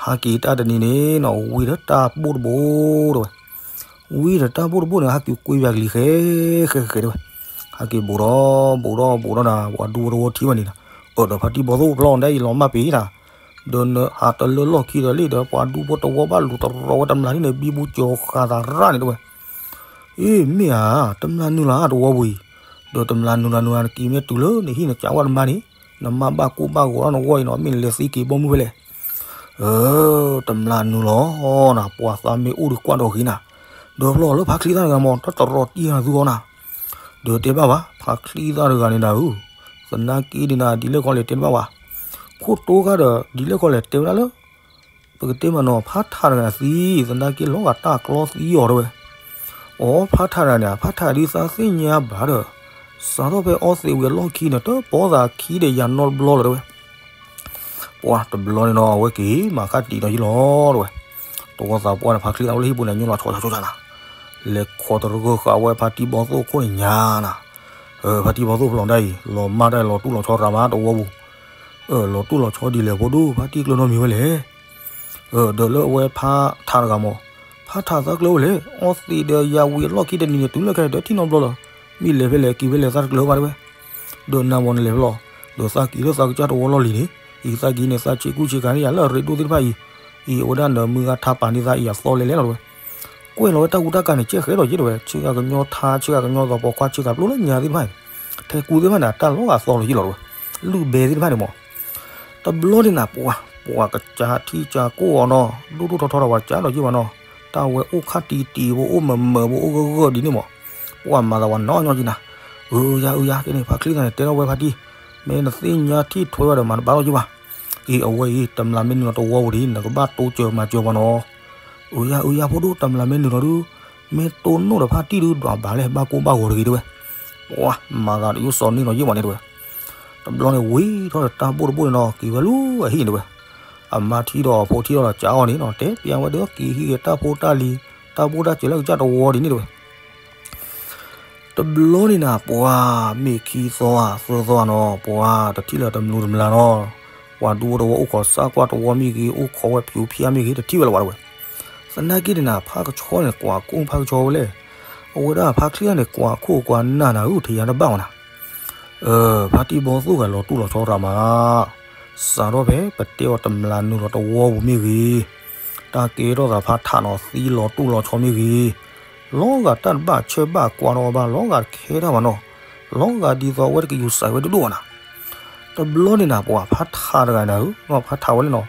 ဟးက့ၤတၢ်တနံၤန့ၣ်နီၤ ဝံၤဒီးတၢ်ဘိၣ်တဘိၣ်တဲဝဲ. ဝံၤဒီးတၢ်ဘိၣ်တဘိၣ်န့ၣ် ဟးက့ၤကွံပၠးကလံၤဃဲဃဲဃဲတဲဝဲ. ဟးက့ၤဘူးဒီးဘူးဒီးဘူးဒီးနၤ ပှၤဒူဖိတဝီထံၣ်ဝဲန့ၣ်နီၤ, အၢ ဒီးဖါတံၢ်ဘီသိၣ်ဖျီဒ်အံၤလီၤမၢ်ပ့ၤတၢ်, ဒီးနဟးတလၢလီၢ်ခံဒီးလံဒီး ပှၤဒူဖိတဝီဘၣ်လူၤတရီဝဲတမျးန့ၣ် ဘံဘူကၠီၤဃာ်သးရၣ်န့ၣ်တဲဝဲ. အ့ မ့ၢ်ဧါ, တမျးနုာ်လီၤတဝီပူၤအံၤ, ဒီးတမျးနုာ်လီၤနုာ်လီၤ နက့ၤမ့ၢ်တုၤလၢနဟံၣ်နကးဝဲတမါန့ၣ်, နမါဘၣ်ကိၢ်ဘၣ်ဂီၤထီၣ်နဂီၢ်အံၤနီၤ မ့ၢ်နလဲၤသံက့ၤဘီမုၢ်ဖဲလဲၣ်. အၢ တမျးနုာ်လီၤနၤ ပှၤသးမ့ၢ်အိၣ်ဒီးကွၢ်ဒီးဂ့ၤနၤ, ဒီးဖျီလၢဖါချံသၣ်တဂၤမး တၢ်တရီတံၢ်နၤသုဂီၢ်နၤ, ဒီးတဲဘၣ်ဘၣ် ဖါချံသၣ်တဂၤန့ၣ်နၤဧၢ, သနာ်က့ဒ်နၤ ဒ်လဲၣ်ခီလဲၣ်တဲတဘၣ်ဘၣ်, ခိၣ်တိခါဒီး ဒ်လဲၣ်ခီလဲၣ်တဲဝဲဒၣ်လၢ ပကတဲမးနီၤ ဖါထးတဂၤသံ သနာ်က့လီၤဂာ်တၢ်ကျီသံအီၤတဲဝဲ. အိ ဖါထးတဂၤန့ၣ် ဖါထးဒ်သးသ့ၣ်ညါဘၣ်ဒီး စးထီၣ်ဖဲအီသံးဝံၤအလီၢ်ခံန့ၣ် တပီသးခံဒီးယၤနီတဘျီလၢၤတဲဝဲ. ပှၤတဘျီန့ၣ်နီၤ အဝဲက့ၤမၤခါတံာ်ဒီးယံလီၤတဲဝဲ. တဝီသးပှၢ်န့ၣ် ဖါချံသၣ်အိၣ်လၢဟံၣ်ပူၤန့ၣ် ညိလီၤဆီဆီဆီနၤ, လဲၤခိးတရၢဃာ်ဝဲဖါတံၢ်ဘီသိၣ်အခိၣ်န့ၣ်ညါနၤ, ဖါတံၢ်ဘီသိၣ်ဖျီဒ်အံၤ လီၤမၢ်တၢ်လီၤတူၢ်လီၤဆီရၤမးတဝီပူၤ, လီၤတူၢ်လီၤဆီဒ်လဲၣ်ဖိဒိၣ် ဖါတံၢ်ကျၢၤနီတမံၤဝဲလဲၣ်. ဒီးလၢအဝဲဖါထးတဂၤမး, ဖါထးသးကျၢၤဝဲလဲၣ် အီသံးဒီးယၤဝံၤအလီၢ်ခံတနံၤန့ၣ် တုၤလၢခဲအံၤဒီးထံၣ်နီတဘျီလၢၤ, မ့ၢ်လဲၤဖဲလဲၣ်က့ၤဖဲလဲၣ်သးတကျၢၤဘၣ်တဲဝဲ. ဒီးနၤမးနလဲၤဖဲလဲၣ်, ဒီးသးက့ၤလၢသးကစၢ်တဝီလီၢ်လံၤန့ၣ်, အံၤသးက့ၤန့ၣ် သးဆံးကူဆံးကၤန့ၣ်ယၤလၢအရ့ဒိၣ်သ့ၣ်တဖၣ်အံၤ, အံၤအဝဲဒၣ်နမုၢ်ဂၤထါပာ်န့ၢ်သးအံၤအသီလဲၤလဲၤလီၤတဲဝဲ. ကွဲးလီၤဝဲတၢ်ကူတၢ်ကၤန့ၣ် ကဲဃဲဒီးယ့ၢ်တဲဝဲ, ဆ့ကၤကညီထါ ဆ့ကၤကညီသီပိာ်ခွါ ဆ့ကၤပျိလၢညါသ့ၣ်တဖၣ်န့ၣ်, ထဲကူသ့ၣ်တဖၣ်န့ၣ် တၢ်လီၤဂာ်သီလီၤယ့ၢ်လီၤတဲဝဲ, လုၢ်ဘဲသ့ၣ်တဖၣ်န့ၣ်မး. တဘျီန့ၣ်နၤ ပှၤ ပှၤကစၢ်ထံၣ်ကၢ်ကိၢ်အီၤနီၤ, ဒိၣ်ဒိၣ်ထီထီဒီးပှၤကစၢ်ဒီးယ့ၢ်ဘၣ်နီၤ, တၢ်ဝဲအိၣ်ခါတံာ်တံာ်ဖိ အိၣ်မၢၤမၢၤဖိ အိၣ်ဂၢၢ်ဂၢၢ်ဒ်န့ၣ်မး. ပှၤမၤသးပှၤနီၢ်ညီက့နၤ, အၢ ယၤအၢ ယၤ ကဲန့ၣ် ဖါချံသၣ်န့ၣ် တဲထီၣ်ဝဲဖါတံၢ်, မ့ၢ်နသ့ၣ်ညါထံၣ်ထွဲဘၣ်ဒီး မၤတဘၣ်လီၤယ့ၢ်ဘၣ်. အံၤအဝဲအံၤ တမျးမ့ၢ်နုာ်လီၤတဝီပူၤဒ် နကဘၣ်တိစၢၤမၤစၢၤပှၤနီၤ. အၢ ယၤအၢ ယၤ ဖိဒိၣ် တမျးမ့ၢ်နုာ်လီၤဒုး, မ့ၢ်တိၢ်နီၣ်ဒီးဖါတံၢ်ဒုး ဒွးဘၣ်လဲၣ် ဘၣ်ကိၢ်ဘၣ်ဂီၤတဂ့ၤတဲဝဲ. ပှၤမၤသးတယိၣ်စီၤန့ၢ်လီၤယ့ၢ်မးန့ၣ်တဲဝဲ. တဘျီန့ၣ်ဝံၤထီၣ်ဒီးတၢ်ဘိၣ်တဘိၣ်န့ၣ်နီၤ က့ၤဝဲလၢအဟံၣ်န့ၣ်တဲဝဲ. အမါထံၣ်ဒီးအဖိထံၣ်ဒီးကးအီၤန့ၣ်နီၤ တဲပျးဝဲဒီးက့ၤဟံးဂ့ၤတၢ်ဖိတၢ်လံၤ တၢ်ဘိၣ်တၢ်စၢၤလၢကစၢ်တဝီဒ်န့ၣ်တဲဝဲ. တဘျီန့ၣ်နၤ ပှၤမ့ၢ်ခံသီဧါသၢသီဧါနီၤ ပှၤတထံၣ်လၢၤတမျိၤတမျာ်နီၤ, ပှၤဒူဖိတဝီအိၣ်ခိးစၢ်ကွၢ်တဝီမ့ၢ်ဂ့ၤ အိၣ်ခိးဝဲဖၠူဖၠါမ့ၢ်ဂ့ၤ တထံၣ်ဝဲလၢၤဘၣ်တဲဝဲ. သနာ်က့န့ၣ်နၤ ဖါကဆီန့ၣ် ကွၢ်ကိၢ်ဖါကဆီဝဲလဲၣ်, အဝဲဒၣ်ဖါချံသၣ်န့ၣ် ကွၢ်ခိၣ်ကွၢ်နၢ်နၤဧၢ ထံၣ်ယၤတဘၣ်ဝဲနၤ ဖါတံၢ်ဘီသိၣ်ဂၤလီၤတူၢ်လီၤဆီရၤမး, စးထီၣ်ဖဲပတဲအီၤတမျးနုာ်လီၤတဝီပူၤမ့ၢ်ဂ့ၤ, တၢ်ကဲထီၣ်သးဖါထးနီၤ သံလီၤတူၢ်လီၤဆီမ့ၢ်ဂ့ၤ, လီၤဂာ်တၢ်တဘၣ်ဆၢဘၣ်ကွၢ်နီၤဘၣ် လီၤဂာ်တခဲတၢ်ဘၣ်နီၤ, လီၤဂာ်ဒ်သိးအဝဲတကယူၤစးဝဲဒိၣ်ဒိၣ်ဘၣ်နၤ. တဘျီန့ၣ်နၤ ပှၤဖါထးတဂၤနၤဧၢ, ဖါထးဝဲလဲၣ်နီၤ,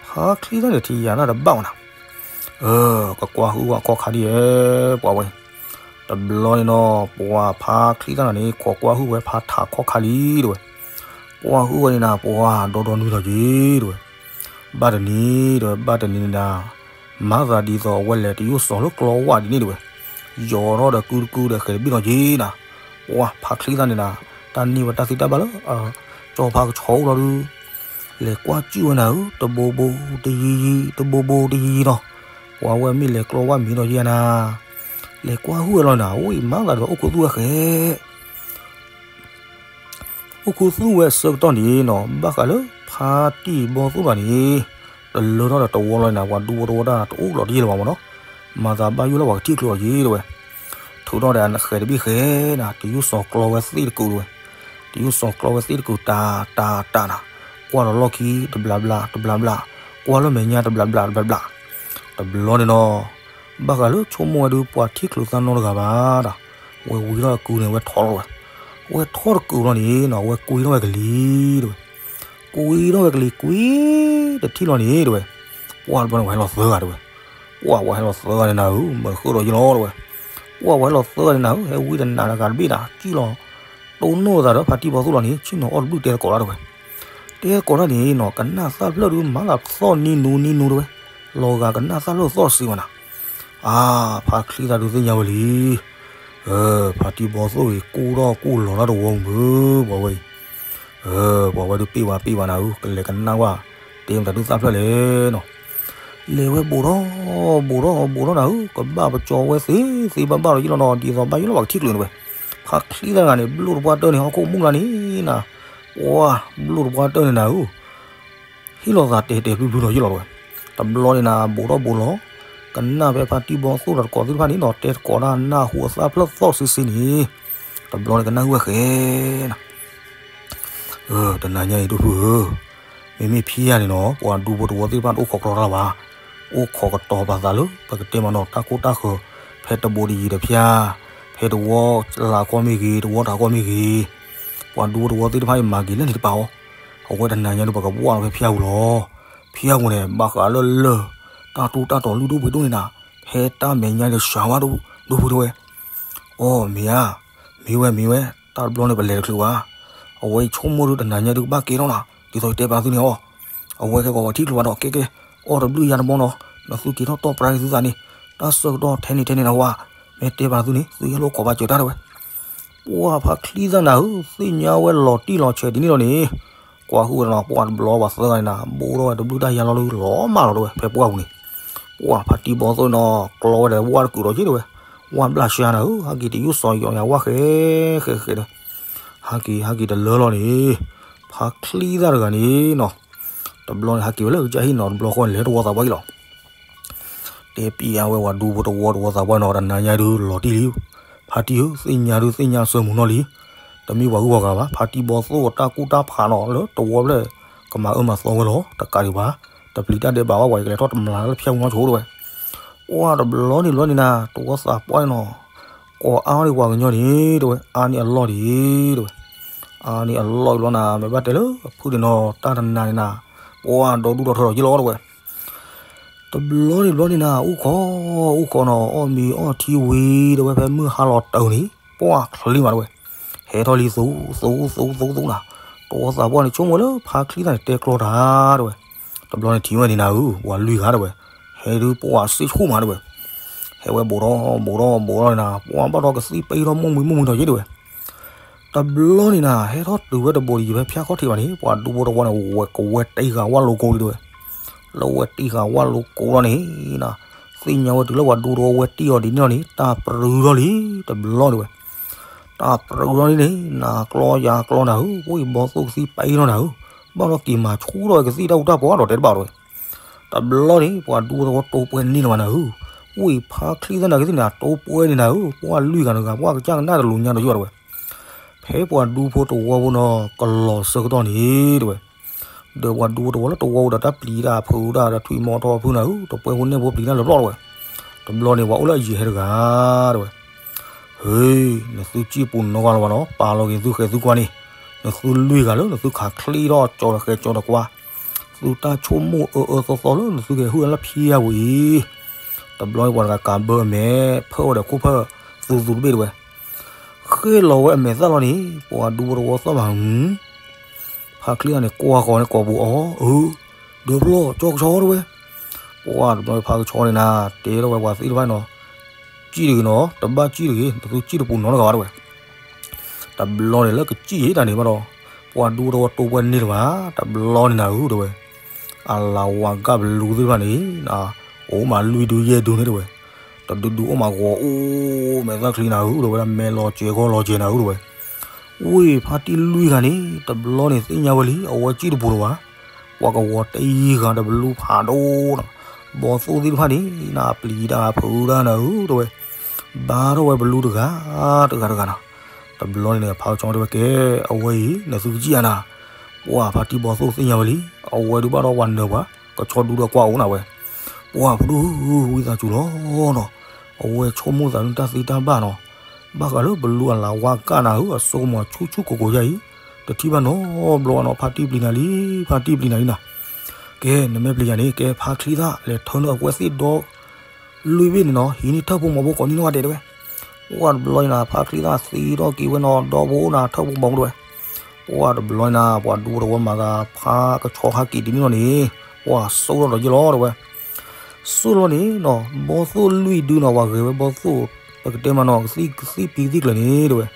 ဖါချံသၣ်န့ၣ်ထံၣ်ယၤတၢ်တဘၣ်ဝဲနၤ ကကွၢ်ဟုၣ်ဝဲခီၣ်ခါဒ်အံၤ ပှၤဝဲ, တဘျီန့ၣ်နီၤ ပှၤဖါချံသၣ်န့ၣ် ခိးကွၢ်ဟုၣ်ဝဲဖါထးခီၣ်ခါလံတဲဝဲ, ကွၢ်ဟုၣ်ဝဲန့ၣ်နၤ ပှၤဒီဒီနွံလီၤက့ၤတဲဝဲ, ဘၣ်တနံၤတဲဝဲ ဘၣ်တနံၤန့ၣ်နၤ, မၤသးဒ်သိးအဝဲလဲၤတယိၣ်စီၤလၢကျီဝၣ်ဒ်န့ၣ်တဲဝဲ, ယီၤထီၣ်ဒီးကုတကုဒီးဃဲၤတဘ့ၣ်လီၤက့ၤနၤ, ပှၤဖါချံသၣ်န့ၣ်နၤ, တၢ်န့ၢ်ဝဲတၢ်သံတၢ်ဘၣ်လၢ ကၠီဖါကဆီအိၣ်လီၤဒုး လဲၤကွၢ်စူၣ်ဝဲနၤဧၢ, တဘိဘိတယံၤယံၤ တဘိဘိတယံၤယံၤနီၤ, ပှၤဝဲမ့ၢ်လဲၤကျီဝၣ်မံၤဒီးယဲနၤ, လဲၤကွၢ်ဟုၣ်ဝဲလီၤနၤ အိၣ်အံၤမၤသးဒီးအိၣ်ခူသူၣ်ဝဲဃဲ အိၣ်ခူသူၣ်ဝဲအဆၢကတီၢ်န့ၣ်နီၤ ဘၣ်ဃးလၢဖါတံၢ်ဘီသိၣ်တဂၤန့ၣ်, တလၢထီၣ်ဒီးတဝီလီၤနၤ ပှၤဒူဖိတဝီတၢ်တအိၣ်လီၤတယဲၢ်လၢၤဘၣ်မးနီၤ, မၤသးဘၣ်ယိၣ်လၢပှၤကထံၣ်ကျိၤအီၤက့ၤတဲဝဲ, ထုးထီၣ်ဒီးအနဃဲၤတဘ့ၣ်ဃဲနၤ တယိၣ်စီၤကျီဝဲသ့ၣ်တကုာ်တဲဝဲ, တယိၣ်စီၤကျီဝဲသ့ၣ်တကုာ်တၢ်တၢ်တၢ်နၤ, ကွၢ်လီၤလီၢ်ခံ တဘျးဘျး တဘျးဘျး, ကွၢ်လၢမဲာ်ညါ တဘျးဘျး တဘျးဘျး, တဘျီန့ၣ်နီၤ ဘၣ်ဃးလၢဆိကမိၣ်ဝဲဒုး ပှၤထံၣ်ချုးသးနီတဂၤဘၣ်ဒီး, ဝဲဝံၤထီၣ်အကုာ်န့ၣ် ဝဲထီၣ်လီၤဝဲ, ဝဲထီၣ်တကုာ်လီၤန့ၣ်နီၤ ဝဲကွံထီၣ်ဝဲကလံၤတဲဝဲ, ကွံထီၣ်ဝဲကလံၤ ကွံတထံၣ်လီၤန့ၣ်တဲဝဲ, ပှၤတဘျီန့ၣ် ဝဲဟဲလီၤသၢဂၤတဲဝဲ, ပှၤဝဲဟဲလီၤသၢဂၤန့ၣ်နၤဧၢ မၤဃုာ်ဒီးယလီၤတဲဝဲ, ပှၤဝဲဟဲလီၤသၢဂၤန့ၣ်နၤဧၢ ဟဲဝံတနၤတဂၤတဘ့ၣ်နၤ စံၣ်လီၤ တိၢ်နီၣ်သးဒီးဖါတံၢ်ဘီသိၣ်လီၤန့ၣ် ဆ့ၣ်နီၤအီၣ်တဘျုၣ်တဲသကိးတၢ်တဲဝဲ, တဲသကိးတၢ်န့ၣ်နီၤ ကနၣ်သၣ်ဖျၢၣ်ဒုး မၤသးသီၣ်နံၤနူနံၤနူတဲဝဲ, လီၤဂာ်ကနၣ်သၣ်ဖျၢၣ်သီၣ်စံးဝဲနၤ, အါ ဖါချံသၣ်ဒုးသ့ၣ်ညါဝဲလံ, အ ဖါတံၢ်ဘီသိၣ်အံၤ ကူၣ်ထီၣ်ကူၣ်လီၤတၢ်တဝီမုၢ် ပှၤဝဲအံၤ, ပှၤဝဲဒုးပ့ၢ်ဝဲပ့ၢ်ဝဲနၤဧၢ, ကလဲၤကနၣ်ဝဲ, တဲမတၤဒုးသၣ်ဖျၢၣ်လဲၣ်နီၤ. လဲၤဝဲဘူးထီၣ်ဘူးထီၣ်ဘူးထီၣ်နၤဧၢ, ကဘၣ်ပကၠီဝဲသ့သ့ဘၣ်ဘၣ်လီၤယံလီၤနီၤ, ဒ်သိးဘၣ်ယံလီၤ ပှၤကထံၣ်ကျုးန့ၣ်ဝဲ. ဖါချံသၣ်တဂၤန့ၣ် ဘျိၣ်တပှၢ်တၢၢ်န့ၣ် ဟီၣ်ခိၣ်မုၢ်လၢ်န့ၣ်နၤ, ပှၤဘျိၣ်တပှၢ်တၢၢ်န့ၣ်နၤဧၢ ဟ့ၣ်လီၤသးတဲာ်တဲာ်ဖျုးဖျုးဒီးယံလီၤဝဲ. တဘျီန့ၣ်နၤ ဘူးထီၣ်ဘူးလီၤ, ကနၣ်ဖဲဖါတံၢ်ဘီသိၣ်ဒီးတကိးသ့ၣ်တဖၣ်န့ၣ်နီၤ တဲတကိးတၢ်နၢ်ဟူအသၣ်ဖျၢၣ်သီၣ်ဆ့ဆ့န့ၣ်, တဘျီန့ၣ်ကနၣ်ဝဲဃဲနၤ တနၤညါအံၤဒိၣ်ဖုဧၢ, မ့မ့ၢ်ဖံယၤန့ၣ်နီၤ ပှၤဒူဖိတဝီသ့ၣ်တဖၣ်တအိၣ်ခိးကြီတၢ်ဘၣ်, အိၣ်ခိးကတီၤပာ်သးလၢ ပကတဲမးနီၤ တၢ်ကိၢ်တၢ်ဃၢၤ, ဖဲတဘူးတယံၤတဖၠါ, ဖဲတဝီလၢ်ကီၢ်မ့ၢ်ဂ့ၤ တဝီတၢ်ကီၢ်မ့ၢ်ဂ့ၤ, ပှၤဒူဖိတဝီသ့ၣ်တဖၣ်အံၤမၤက့ၤလၢန့ၣ်တပၤအီၤ, အဝဲတနၤညါဒုး ပကဘှၣ်လီၤဖဲဖံယၤပူၤလီၤ. ဖံယၤပူၤန့ၣ် ဘၣ်ဃးလၢလၢၢ် တၢ်တိၢ်တၢ်တီၤလုၢ်ဒိၣ်ပှ့ၤဒိၣ်န့ၣ်နၤ, ဖဲတၢ်မဲာ်ညါဒီးစှၤဝဲဒိၣ်ဖုတဲဝဲ အီၣ်မ့ၢ်ဧါ, မ့ၢ်ဝဲမ့ၢ်ဝဲ, တၢ်တဘျီန့ၣ်ပလဲၤတချုးဘၣ်, အဝဲအံၤဆိကမိၣ်ဒုးတနၤညါဒုးကဘၣ်ကဲထီၣ်နၤ, ဒ်သိးယတဲပာ်သုန့ၣ်အီၤ, အဝဲကဲကီးပှၤထံၣ်ချုးဘၣ်ဒီး ကဲကဲ, အီၣ်တဘျုးယၤတဘီနီၤ, နသုက့ၤထီၣ်တီၢ်ပြၢက့ၤသုသးန့ၣ်, တၢ်ဆၢကတီၢ်ထဲန့ၣ်ထဲန့ၣ်နဝဲ, မ့ၢ်တဲပာ်သုန့ၣ် သုဟဲလိာ်ခိးဘၣ်စၢၤတၢ်တဲဝဲ ပှၤဖါချံသၣ်နၤဧၢ, သ့ၣ်ညါဝဲလီၤတံၢ်လီၤဆဲးဒ်န့ၣ်လီၤန့ၣ်, ကွၢ်ဟုၣ်ဝဲဒီးနီၤ ပှၤတဘျီပှၤသၢဂၤန့ၣ်နၤ ဘူးထီၣ်ဝဲတဘျုးတၢ်ယၤလီၤဒုးလီၤမၢ်လီၤတဲဝဲ ဖဲပှၢ်ပူၤန့ၣ်, ပှၤဖါတံၢ်ဘီသိၣ်နီၤ ကျီဝဲဒီးဝၣ်တကုာ်ဒီးက့တဲဝဲ, ဝၣ်ဘျၣ်စှၤနၤဧၢ, ဟဲက့ၤတယူၢ်စီၤယီၤယၤဝၣ်ဃဲဃဲဃဲဒီး, ဟဲက့ၤဟဲက့ၤတလၢလီၤန့ၣ်, ဖါချံသၣ်တဂၤန့ၣ်နီၤ, တဘျီန့ၣ် ဟဲက့ၤဝဲလၢကစၢ်ဟံၣ်နီၤ တဘျီဃီန့ၣ်လဲၤတဝီသးပှၢ်အံၤလီၤ တဲပျံၤအဝဲပှၤဒူဖိတဝီတဝီသးပှၢ်နီၤ တနၤညါဒုးလီၤတံၢ်လံ, ဖါတံၢ်ဧၢ သ့ၣ်ညါဒုးသ့ၣ်ညါဆၢမုၢ်နီၢ်လံ, တမ့ၢ်ပှၤဂုၤပှၤဂၤဘၣ် ဖါတံၢ်ဘီသိၣ်တၢ်ကူၣ်တၢ်ဖးနီၤ လၢတဝီဖျၢၣ် ကမၤအၢမၤသီဝဲလီၤ တကးဒံးဘၣ်, တပျံၤတၢ်ဒဲးဘးဘၣ် ပှၤကလဲၤထီၣ်တမျးလၢဖၠၣ်မုၢ်နီၢ်ဆိတဲဝဲ, ပှၢ်တဘျီန့ၣ်ဘျီန့ၣ်နၤ တဝီသးပှၢ်နီၤ, ကိးအါန့ၢ်ပှၤကညီန့ၣ်တဲဝဲ အါန့ၢ်အလီၢ်ဒံးတဲဝဲ, အါန့ၢ်အလီၢ်ဘျီနၤ မ့ၢ်ဘၣ်တဲလၢအဖုၣ်န့ၣ်နီၤ တၢ်တနၤန့ၣ်နၤ, ပှၢ်ဒီဒူၣ်ဒီထၢဒီးယ့ၢ်လီၤတဲဝဲ တဘျီန့ၣ်ဘျီန့ၣ်နၤ အိၣ်ခိး, အိၣ်ခိးနီၤ အီၣ်မ့ၤအီထံဝံၤတဲဝဲ ဖဲမုၢ်ဟါလီၤတၢ်န့ၣ် ပှၢ်ချ့မးတဲဝဲ, ဟဲထီၣ်လံသူ, သူ, သူ, သူ, သူနၤ, တဝီသးပှၢ်န့ၣ် ဆိကမိၣ်လၢဖါချံသၣ်န့ၣ် တဲကျီတၢ်တဲဝဲ, တဘျီန့ၣ်ထံၣ်ဝဲန့ၣ်နၤဧၢ, ပှၤလွံၢ်ဂၤတဲဝဲ, ဟဲဒုးပှၢ်စ့ၢ်ဆူၣ်မးတဲဝဲ, ဟဲဝဲဘူးထီၣ်ဘူးထီၣ်ဘူးထီၣ်န့ၣ်နၤ ပှၢ်ဘၣ်ဒီးကသံၣ်ပ့ထီၣ်မိၢ်မှံမိၢ်မှံဒီးယ့ၢ်တဲဝဲ တဘျီန့ၣ်နၤ ဟဲထီၣ်တုၤဝဲတဘူးတယံၤဖဲဖၠါခီၣ်ထံးဘၣ်န့ၣ် ပှၤဒူဖိတဝီန့ၣ် ကဝဲတံၢ်ဃာ်ဝၣ်လိကိးလံတဲဝဲ, လၢဝဲတံၢ်ဃာ်ဝၣ်လိကိးလီၤန့ၣ်နၤ, သ့ၣ်ညါဝဲတုၤလၢပှၤဒူတဝီဝဲတံၢ်အီၤဒ်န့ၣ်လီၤန့ၣ် တၢ်ပြူၤထီၣ်လံ, တဘျီတဲဝဲ, တၢ်ပြူၤထီၣ်လံန့ၣ် နၤကျီယၤကျီနၤဧၢ, ဝံၢ်ဘီသိၣ်ကသံၣ်ပ့ထီၣ်နၤဧၢ, ဘၣ်ဒီးက့ၤမၤဆူၣ်ထီၣ်ဝဲကသံၣ်တၢ်အူတၢ်ပီဒီးတဲတဘၣ်တဲဝဲ တဘျီန့ၣ် ပှၤဒူဖိတဝီတိပှဲန့ၢ်လၢၤဘၣ်နၤဧၢ, ဝံၢ်ဖါချံသၣ်နၤကသံၣ်န့ၣ် တိပှဲန့ၢ်နၤဧၢ, ပှၢ်လွံၢ်ဂၤတဂၤ ပှၢ်ကစၢ်ကနၣ်တလူၤညါဒီးယိၢ်တဲဝဲ, ဖဲပှၤဒူဖိတဝီဖိနီၤ ကလီၤဆၢကတီၢ်န့ၣ်တဲဝဲ, ဒီးပှၤဒူဖိတဝီလၢတဝီအိၣ်ဒီးတၢ်ပျံၤတၢ်ဖုးတၢ်ဒီးထွံၣ်မီၤထီၣ်ဖုနၤဧၢ, တပှဲဖိနဲၣ်ဖိပျံၤတၢ်လၢာ်ပျီၢ်တဲဝဲ, တဘျီန့ၣ် ပှၤအိၣ်လၢအယံၤဟဲတဂၤတဲဝဲ ဟ့, နသုစံၣ်ပူၤနီတဂၤလၢၤဘၣ်နီၤ, ပာ်လီၤက့ၤသုဃဲၤသုကွၢ်န့ၣ်, နသုလွံၢ်ဂၤလၢနသုခးချ့ထီၣ်ကၠီၤဒီးဃဲၤကၠီၤဒီးကွၢ်, သုတၢ်ဆိကမိၣ်အၢအၢသီသီလၢနသုကဟဲဟုၣ်လၢဖံယၤပူၤအံၤ, တဘျီန့ၣ်ပှၤတဂၤကးဘၢအမဲာ် ဖၢၣ်ဝဲဒီးခိၣ်ဖၢၣ်သူသူတဘ့ၣ်တဲဝဲ, ဃ့ၢ်လီၤဝဲအမဲာ်သၣ်လီၤန့ၣ် ပှၤဒူဖိတဝီသီၣ်မး ဖါချံသၣ်န့ၣ် ကွၢ်ဃီၤန့ၣ်ကိာ်ပူၤအီၤ, အၢ, ဒၢဖျီၣ်ကၠီကဆီတဲဝဲ, ပှၢ်တဘျီဖါကဆီန့ၣ်နၤ တဲထီၣ်ဝဲပှၤသ့ၣ်တဖၣ်နီၤ, စံၣ်တဂ့ၤနီၤ, တဘၣ်စံၣ်တဂ့ၤ, နသုစံၣ်တပူၤနီတဂၤဘၣ်တဲဝဲ, တဘျီန့ၣ်လၢကစံၣ်ယံၤတၢ်န့ၣ်ဘၣ်ဒီး, ပှၤဒူဖိတဝီတိပှဲန့ၢ်လၢၤဘၣ်, တဘျီန့ၣ်နၤဧၢတဲဝဲ, အလၤဝါကၢ်ဘလူးသ့ၣ်တဖၣ်န့ၣ် အိၣ်မးလွံၢ်ဒုယဲၢ်ဒုန့ၣ်တဲဝဲ, တဒုဒုအိၣ်မးဂီၤအိၣ်မဲာ်သၣ်ချံနၤဧၢတဲဝဲဒၣ် မဲာ်လီၤစဲၤဂီၢ်လီၤစဲၤနၤဧၢတဲဝဲ, ဝ့ၢ်ဖါတံၢ်လွံၢ်ဂၤန့ၣ် တဘျီန့ၣ်သ့ၣ်ညါဝဲလံ အဝဲစံၣ်တပူၤလၢၤဘၣ်, ပှၤကဝီၤတယံၤဂၤတဘလူးဖးဒိၣ်နီၤ, ဘီသိၣ်သ့ၣ်တဖၣ်န့ၣ် နပျံၤတၢ်ဖုးတၢ်နၤဧၢတဲဝဲ, ဘါထီၣ်ဝဲဘလူးတဂၤ တဂၤတဂၤနီၤ, တဘျီန့ၣ် ဖါကဆီတဲဝဲကဲ, အဝဲအံၤ နသုကစံၣ်ယၤနၤ, ပှၢ်ဖါတံၢ်ဘီသိၣ်သ့ၣ်ညါဝဲလံ, အဝဲဒုးဘၣ်ဒီးပှၤနၢၤပှၤ, ကဆီဒူဒီးကွၢ်အိၣ်နၤဝဲ, ပှၢ်ဖိဒိၣ်ဝံသးစူၤလီၤနီၤ, အဝဲဆိကမိၣ်သးန့ၣ်တၢ်သ့တၢ်ဘၣ်နီၤ, ဘၣ်ဃးလၢဘလူးအလၤဝါကၢ်နၤဧၢ အစိကမီၤဆူၣ်ဆူၣ်ကိၢ်ကိၢ်ယါအံၤ, တထံၣ်ဘၣ်နီတဘျီဘၣ်နီၤ ဖါတံၢ်ပျံၤနၤလံ, ဖါတံၢ်ပျံၤနၤလံနၤ, ကဲ နမ့ၢ်ပျံၤယၤန့ၣ် ကဲဖါချံသၣ် လဲၤထၢနုာ်အကွဲးသ့ၣ်ဒီ လွံၢ်ဘ့ၣ်န့ၣ်နီၤ ဟံးန့ၢ်ထၢၣ်ဖိမီၤဖိကိးနံၤနီၢ်ဂၤဒဲးတဲဝဲ, ပှၢ်တဘျီန့ၣ်နၤ ဖါချံသၣ်သံထီၣ်က့ၤဝဲနီၤ ဒီဖိအိၣ်နၤထၢၣ်ဖိမီၤဖိတဲဝဲ, ပှၢ်တဘျီန့ၣ်နၤ ပှၤဒူဖိတဝီမၤသးဖါကဆီဟးက့ၤဒ်န့ၣ်လီၤန့ၣ်, ပှၢ်ဆိၣ်ထီၣ်ဒီးယ့ၢ်လီၤတဲဝဲ, ဆိၣ်လီၤန့ၣ်နီၤ ဘီသိၣ်လွံၢ်ဒုနီၤ ပှၤဂဲၤဝဲဘီသိၣ် ပကတဲမးနီၤ ကသံၣ်ကသံၣ်ဖံကသံၣ်ကျၢၤန့ၣ်တဲဝဲ,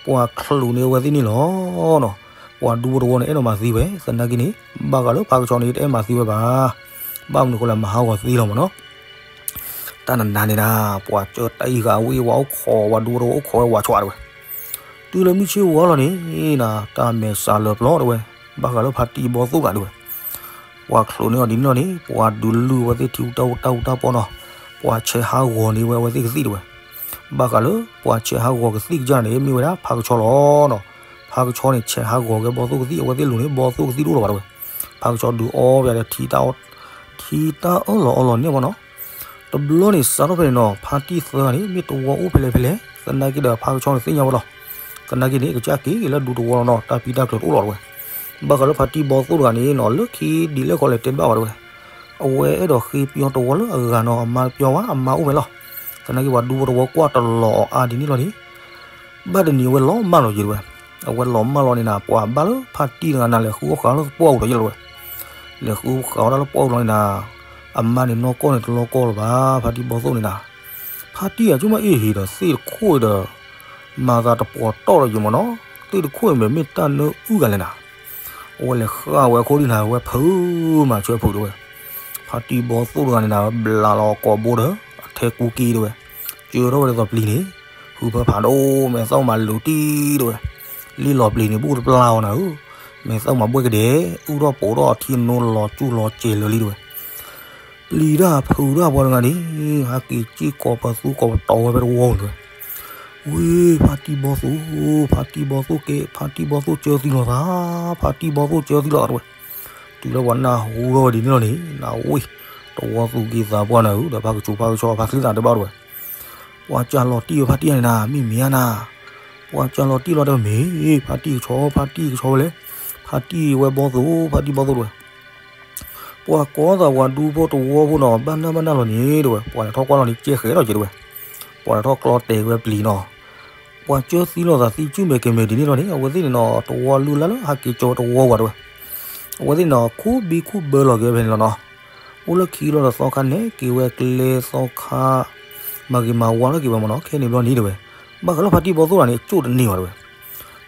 ပှၤချိးန့ၢ်အဝဲသ့ၣ်န့ၣ်လီၤနီၤ. ပှၤဒူဖိတဝီန့ၣ် အဲၣ်ဒိးမၤသံဝဲ, သနာ်က့န့ၣ် ဘၣ်ဃးလၢဖါကဆှီန့ၣ် တအဲၣ်မၤသံဝဲဘၣ်. ဘၣ်မနုၤဃိလဲၣ် မၤဟးဂီၤသ့လီၤမးနီၤ. တၢ်နနၤန့ၣ်နၤ ပှၤကၢတၢ်အံၤဃာ်ဝံၤ ဝၤအိၣ်ခိး ဝၤဒူဖိတဝီအိၣ်ခိးဝဲဝၤဆှးတဲဝဲ. တုၤလၢမုၢ်ဆ့ၣ်ဝါလီၤန့ၣ် နၤ တၢ်မဲာ်စးလၢပျီတဲဝဲ, ဘၣ်ဃးလၢဖါတံၢ်ဘီသိၣ်ဂၤတဲဝဲ. ပှၤချိးန့ၢ်အီၤဒ်န့ၣ်လီၤန့ၣ် ပှၤဒုးလုၢ်ဝဲသ့ၣ်ထံတၢ်တၢ်အူတၢ်ပီနီၤ, ပှၤဆဲးဟးဂီၤန့ၢ်ဝဲအဝဲသ့ၣ်ကသံၣ်တဲဝဲ. ဘၣ်ဃးလၢပှၤဆဲးဟးဂီၤကသံၣ်ကစၢ်န့ၣ် မ့ၢ်ဝဲဒၣ်ဖါကဆှီလီၤနီၤ. ဖါကဆှီန့ၣ် ဆဲးဟးဂီၤက့ၤဘီသိၣ်ကသံၣ် အဝဲသ့ၣ်လိၤန့ၣ် ဘီသိၣ်ကသံၣ်တအိၣ်လၢၤဘၣ်တဲဝဲ. ဖါကဆှီဒုးအီဝဲဒၣ်ထံတၢ် ထံတၢ်အၢၣ်လီၤအီလီၤန့ၣ်မးနီၤ. တဘျီန့ၣ် စးထီၣ်ဖဲန့ၣ်နီၤ ဖါတံၢ်သၢဂၤန့ၣ် မ့ၢ်တဝီအိၣ်ဖဲလဲၣ်ဖဲလဲၣ် သနာ်က့ဒီးဖါကဆှီန့ၣ်သ့ၣ်ညါဝဲလီၤ. သနာ်က့န့ၣ် ကစၢ်က့ၤလၢဒူသဝီလီၤနီၤ တၢ်ပံတၢ်ကျၢၤတအိၣ်လီၤတဲဝဲ. ဘၣ်ဃးလၢဖါတံၢ်ဘီသိၣ်တဂၤန့ၣ်နီၤ လၢခံဒ်လဲၣ်ခီလဲၣ်တဲတဘၣ်ဘၣ်တဲဝဲ. အဝဲအဲၣ်ဒိးဃ့ပယီၤတဝီလၢအဂၤနီၤ အမါတပယီၤဘၣ် အမါအိၣ်ဖဲလီၤ. သနာ်က့ပှၤဒူဖိတဝီကွၢ်တလီၤအီၤအါဒ်န့ၣ်လီၤန့ၣ် ဘၣ်တနံၤအဝဲလီၤမၢ်လီၤက့ၤတဲဝဲ. အဝဲလီၤမၢ်လီၤန့ၣ်နၤ ပှၤဘၣ်လၢဖါတံၢ်တဂၤနၤ လဲၤဃုအီၣ်ဃာ်လၢပှၢ်ပူၤဒီးယဲလီၤဝဲ. လဲၤဃုဃာ်အီၣ်တၢ်လၢပှၢ်ပူၤလီၤန့ၣ်နၤ, အမါန့ၣ်နီၢ်ကီၢ်န့ၣ်တလီၢ်ကီၢ်လၢၤဘၣ် ဖါတံၢ်ဘီသိၣ်န့ၣ်နၤ. ဖါတံၢ်အကၠိမ့ၢ်အ့ၣ်ဟ့ၣ်ဒီးသ့ၣ်တခိၣ်ဒီး မၤသးတပှီၤတီၢ်ဒီးယံၤမးနီၤ. သ့ၣ်တခိၣ်အံၤမ့ၢ်မ့ၢ်တၢ်နၢအုၣ်ဂၤလဲၣ်နၤ. အဝဲလဲၤဃာ်ဝဲအခိၣ်ဒံနၤ အဝဲဖုးမၤဆၢဖုးတဲဝဲ. ဖါတံၢ်ဘီသိၣ်တဂၤန့ၣ်နၤ ဘျးလီၤကိာ်ဘိဒီး အထဲကူက့ၤတဲဝဲ. ကၢထီၣ်ဝဲဒ်သိးပျံၤန့ၣ် ဃုဖၢဖးဒိၣ် မဲာ်သၣ်မၤလိၤတံၢ်တဲဝဲ. လံၣ်လီၤပျံၤန့ၣ် ဘူၣ်တပျၢ်အီၤနၤဧၢ, မဲာ်သၣ်မၤဘှဲၣ်ကဒဲ, အုၣ်ထီၣ်ပိာ်ထီၣ်အထံနိလီၤကၠူၣ်လီၤစဲၤလၢာ်လံတဲဝဲ. ပျံၤတၢ်ဖုးတၢ်ပှၤတဂၤန့ၣ် ဟဲက့ၤစ့ၢ်ကီးပသူကီးပတီၤဝဲဖဲတဝီပူၤတဲဝဲ. ဝ့ၢ်ဖါတံၢ်ဘီသိၣ်, ဖါတံၢ်ဘီသိၣ်ကဲ ဖါတံၢ်ဘီသိၣ်ကၢသံလီၤသး, ဖါတံၢ်ဘီသိၣ်ကၢသံလီၤသးတဲဝဲ. တုၤလၢပှၤနၢ်ဟူထီၣ်ဝဲဒ်န့ၣ်လီၤန့ၣ် နဝ့ၢ် တဝီသူၣ်က့သးပှၢ်နၤဧၢ ဒီးဖါကဆူးဖါကဆှီဖါချံသးတဘၣ်တဲဝဲ. ပှၤကၢလီၤတံၢ်ဝဲဖါတံၢ်န့ၣ်နၤ မ့ၢ်မ့ၢ်ဧါနၤ. ပှၤကၢလီၤတံၢ်လီၤတဲဝဲမ့ၢ် ဖါတံၢ်ကဆှီ ဖါတံၢ်ကဆှီဝဲလဲၣ်, ဖါတံၢ်ဝဲဘီသိၣ် ဖါတံၢ်ဘီသိၣ်တဲဝဲ. ပှၤကိးသးပှၤဒူဖိတဝီဖိနီၤ ဘၣ်နၢ်ဘၣ်နၢ်လီၤန့ၣ်တဲဝဲ ပှၤလဲၤထီၣ်ကွၢ်လီၤန့ၣ် ကဲဃဲးထီၣ်က့ၤတဲဝဲ. ပှၤလဲၤထီၣ်ကျီတဲာ်ဝဲပျံၤနီၤ ပှၤကၢသံလီၤသးသံစုၣ်မဲာ်ကဲၤမဲာ်ဒ်န့ၣ်လီၤန့ၣ် အဝဲသ့ၣ်န့ၣ်နီၤ တဝီလုၢ်လၢ်လၢဟဲက့ၤကၠီဝဲတဝီဝဲတဲဝဲ. အဝဲသ့ၣ်န့ၣ်နီၤ ခူဘံခူဘၢလီၤက့ၤဝဲဖဲန့ၣ်လီၤနီၤ. အိၣ်လၢခံလီၤဒီးသီခါနဲၣ်က့ၤဝဲကျဲသီခါ မၤဂ့ၤမၤဝါထီၣ်က့ၤဝဲမ့ၢ်နီၤ ခဲန့ၣ်ဘျီန့ၣ်တဲဝဲ. ဘၣ်ဃးလၢဖါတံၢ်ဘီသိၣ်တဂၤန့ၣ် ကၠိၣ်တန့ၢ်ဘၣ်တဲဝဲ.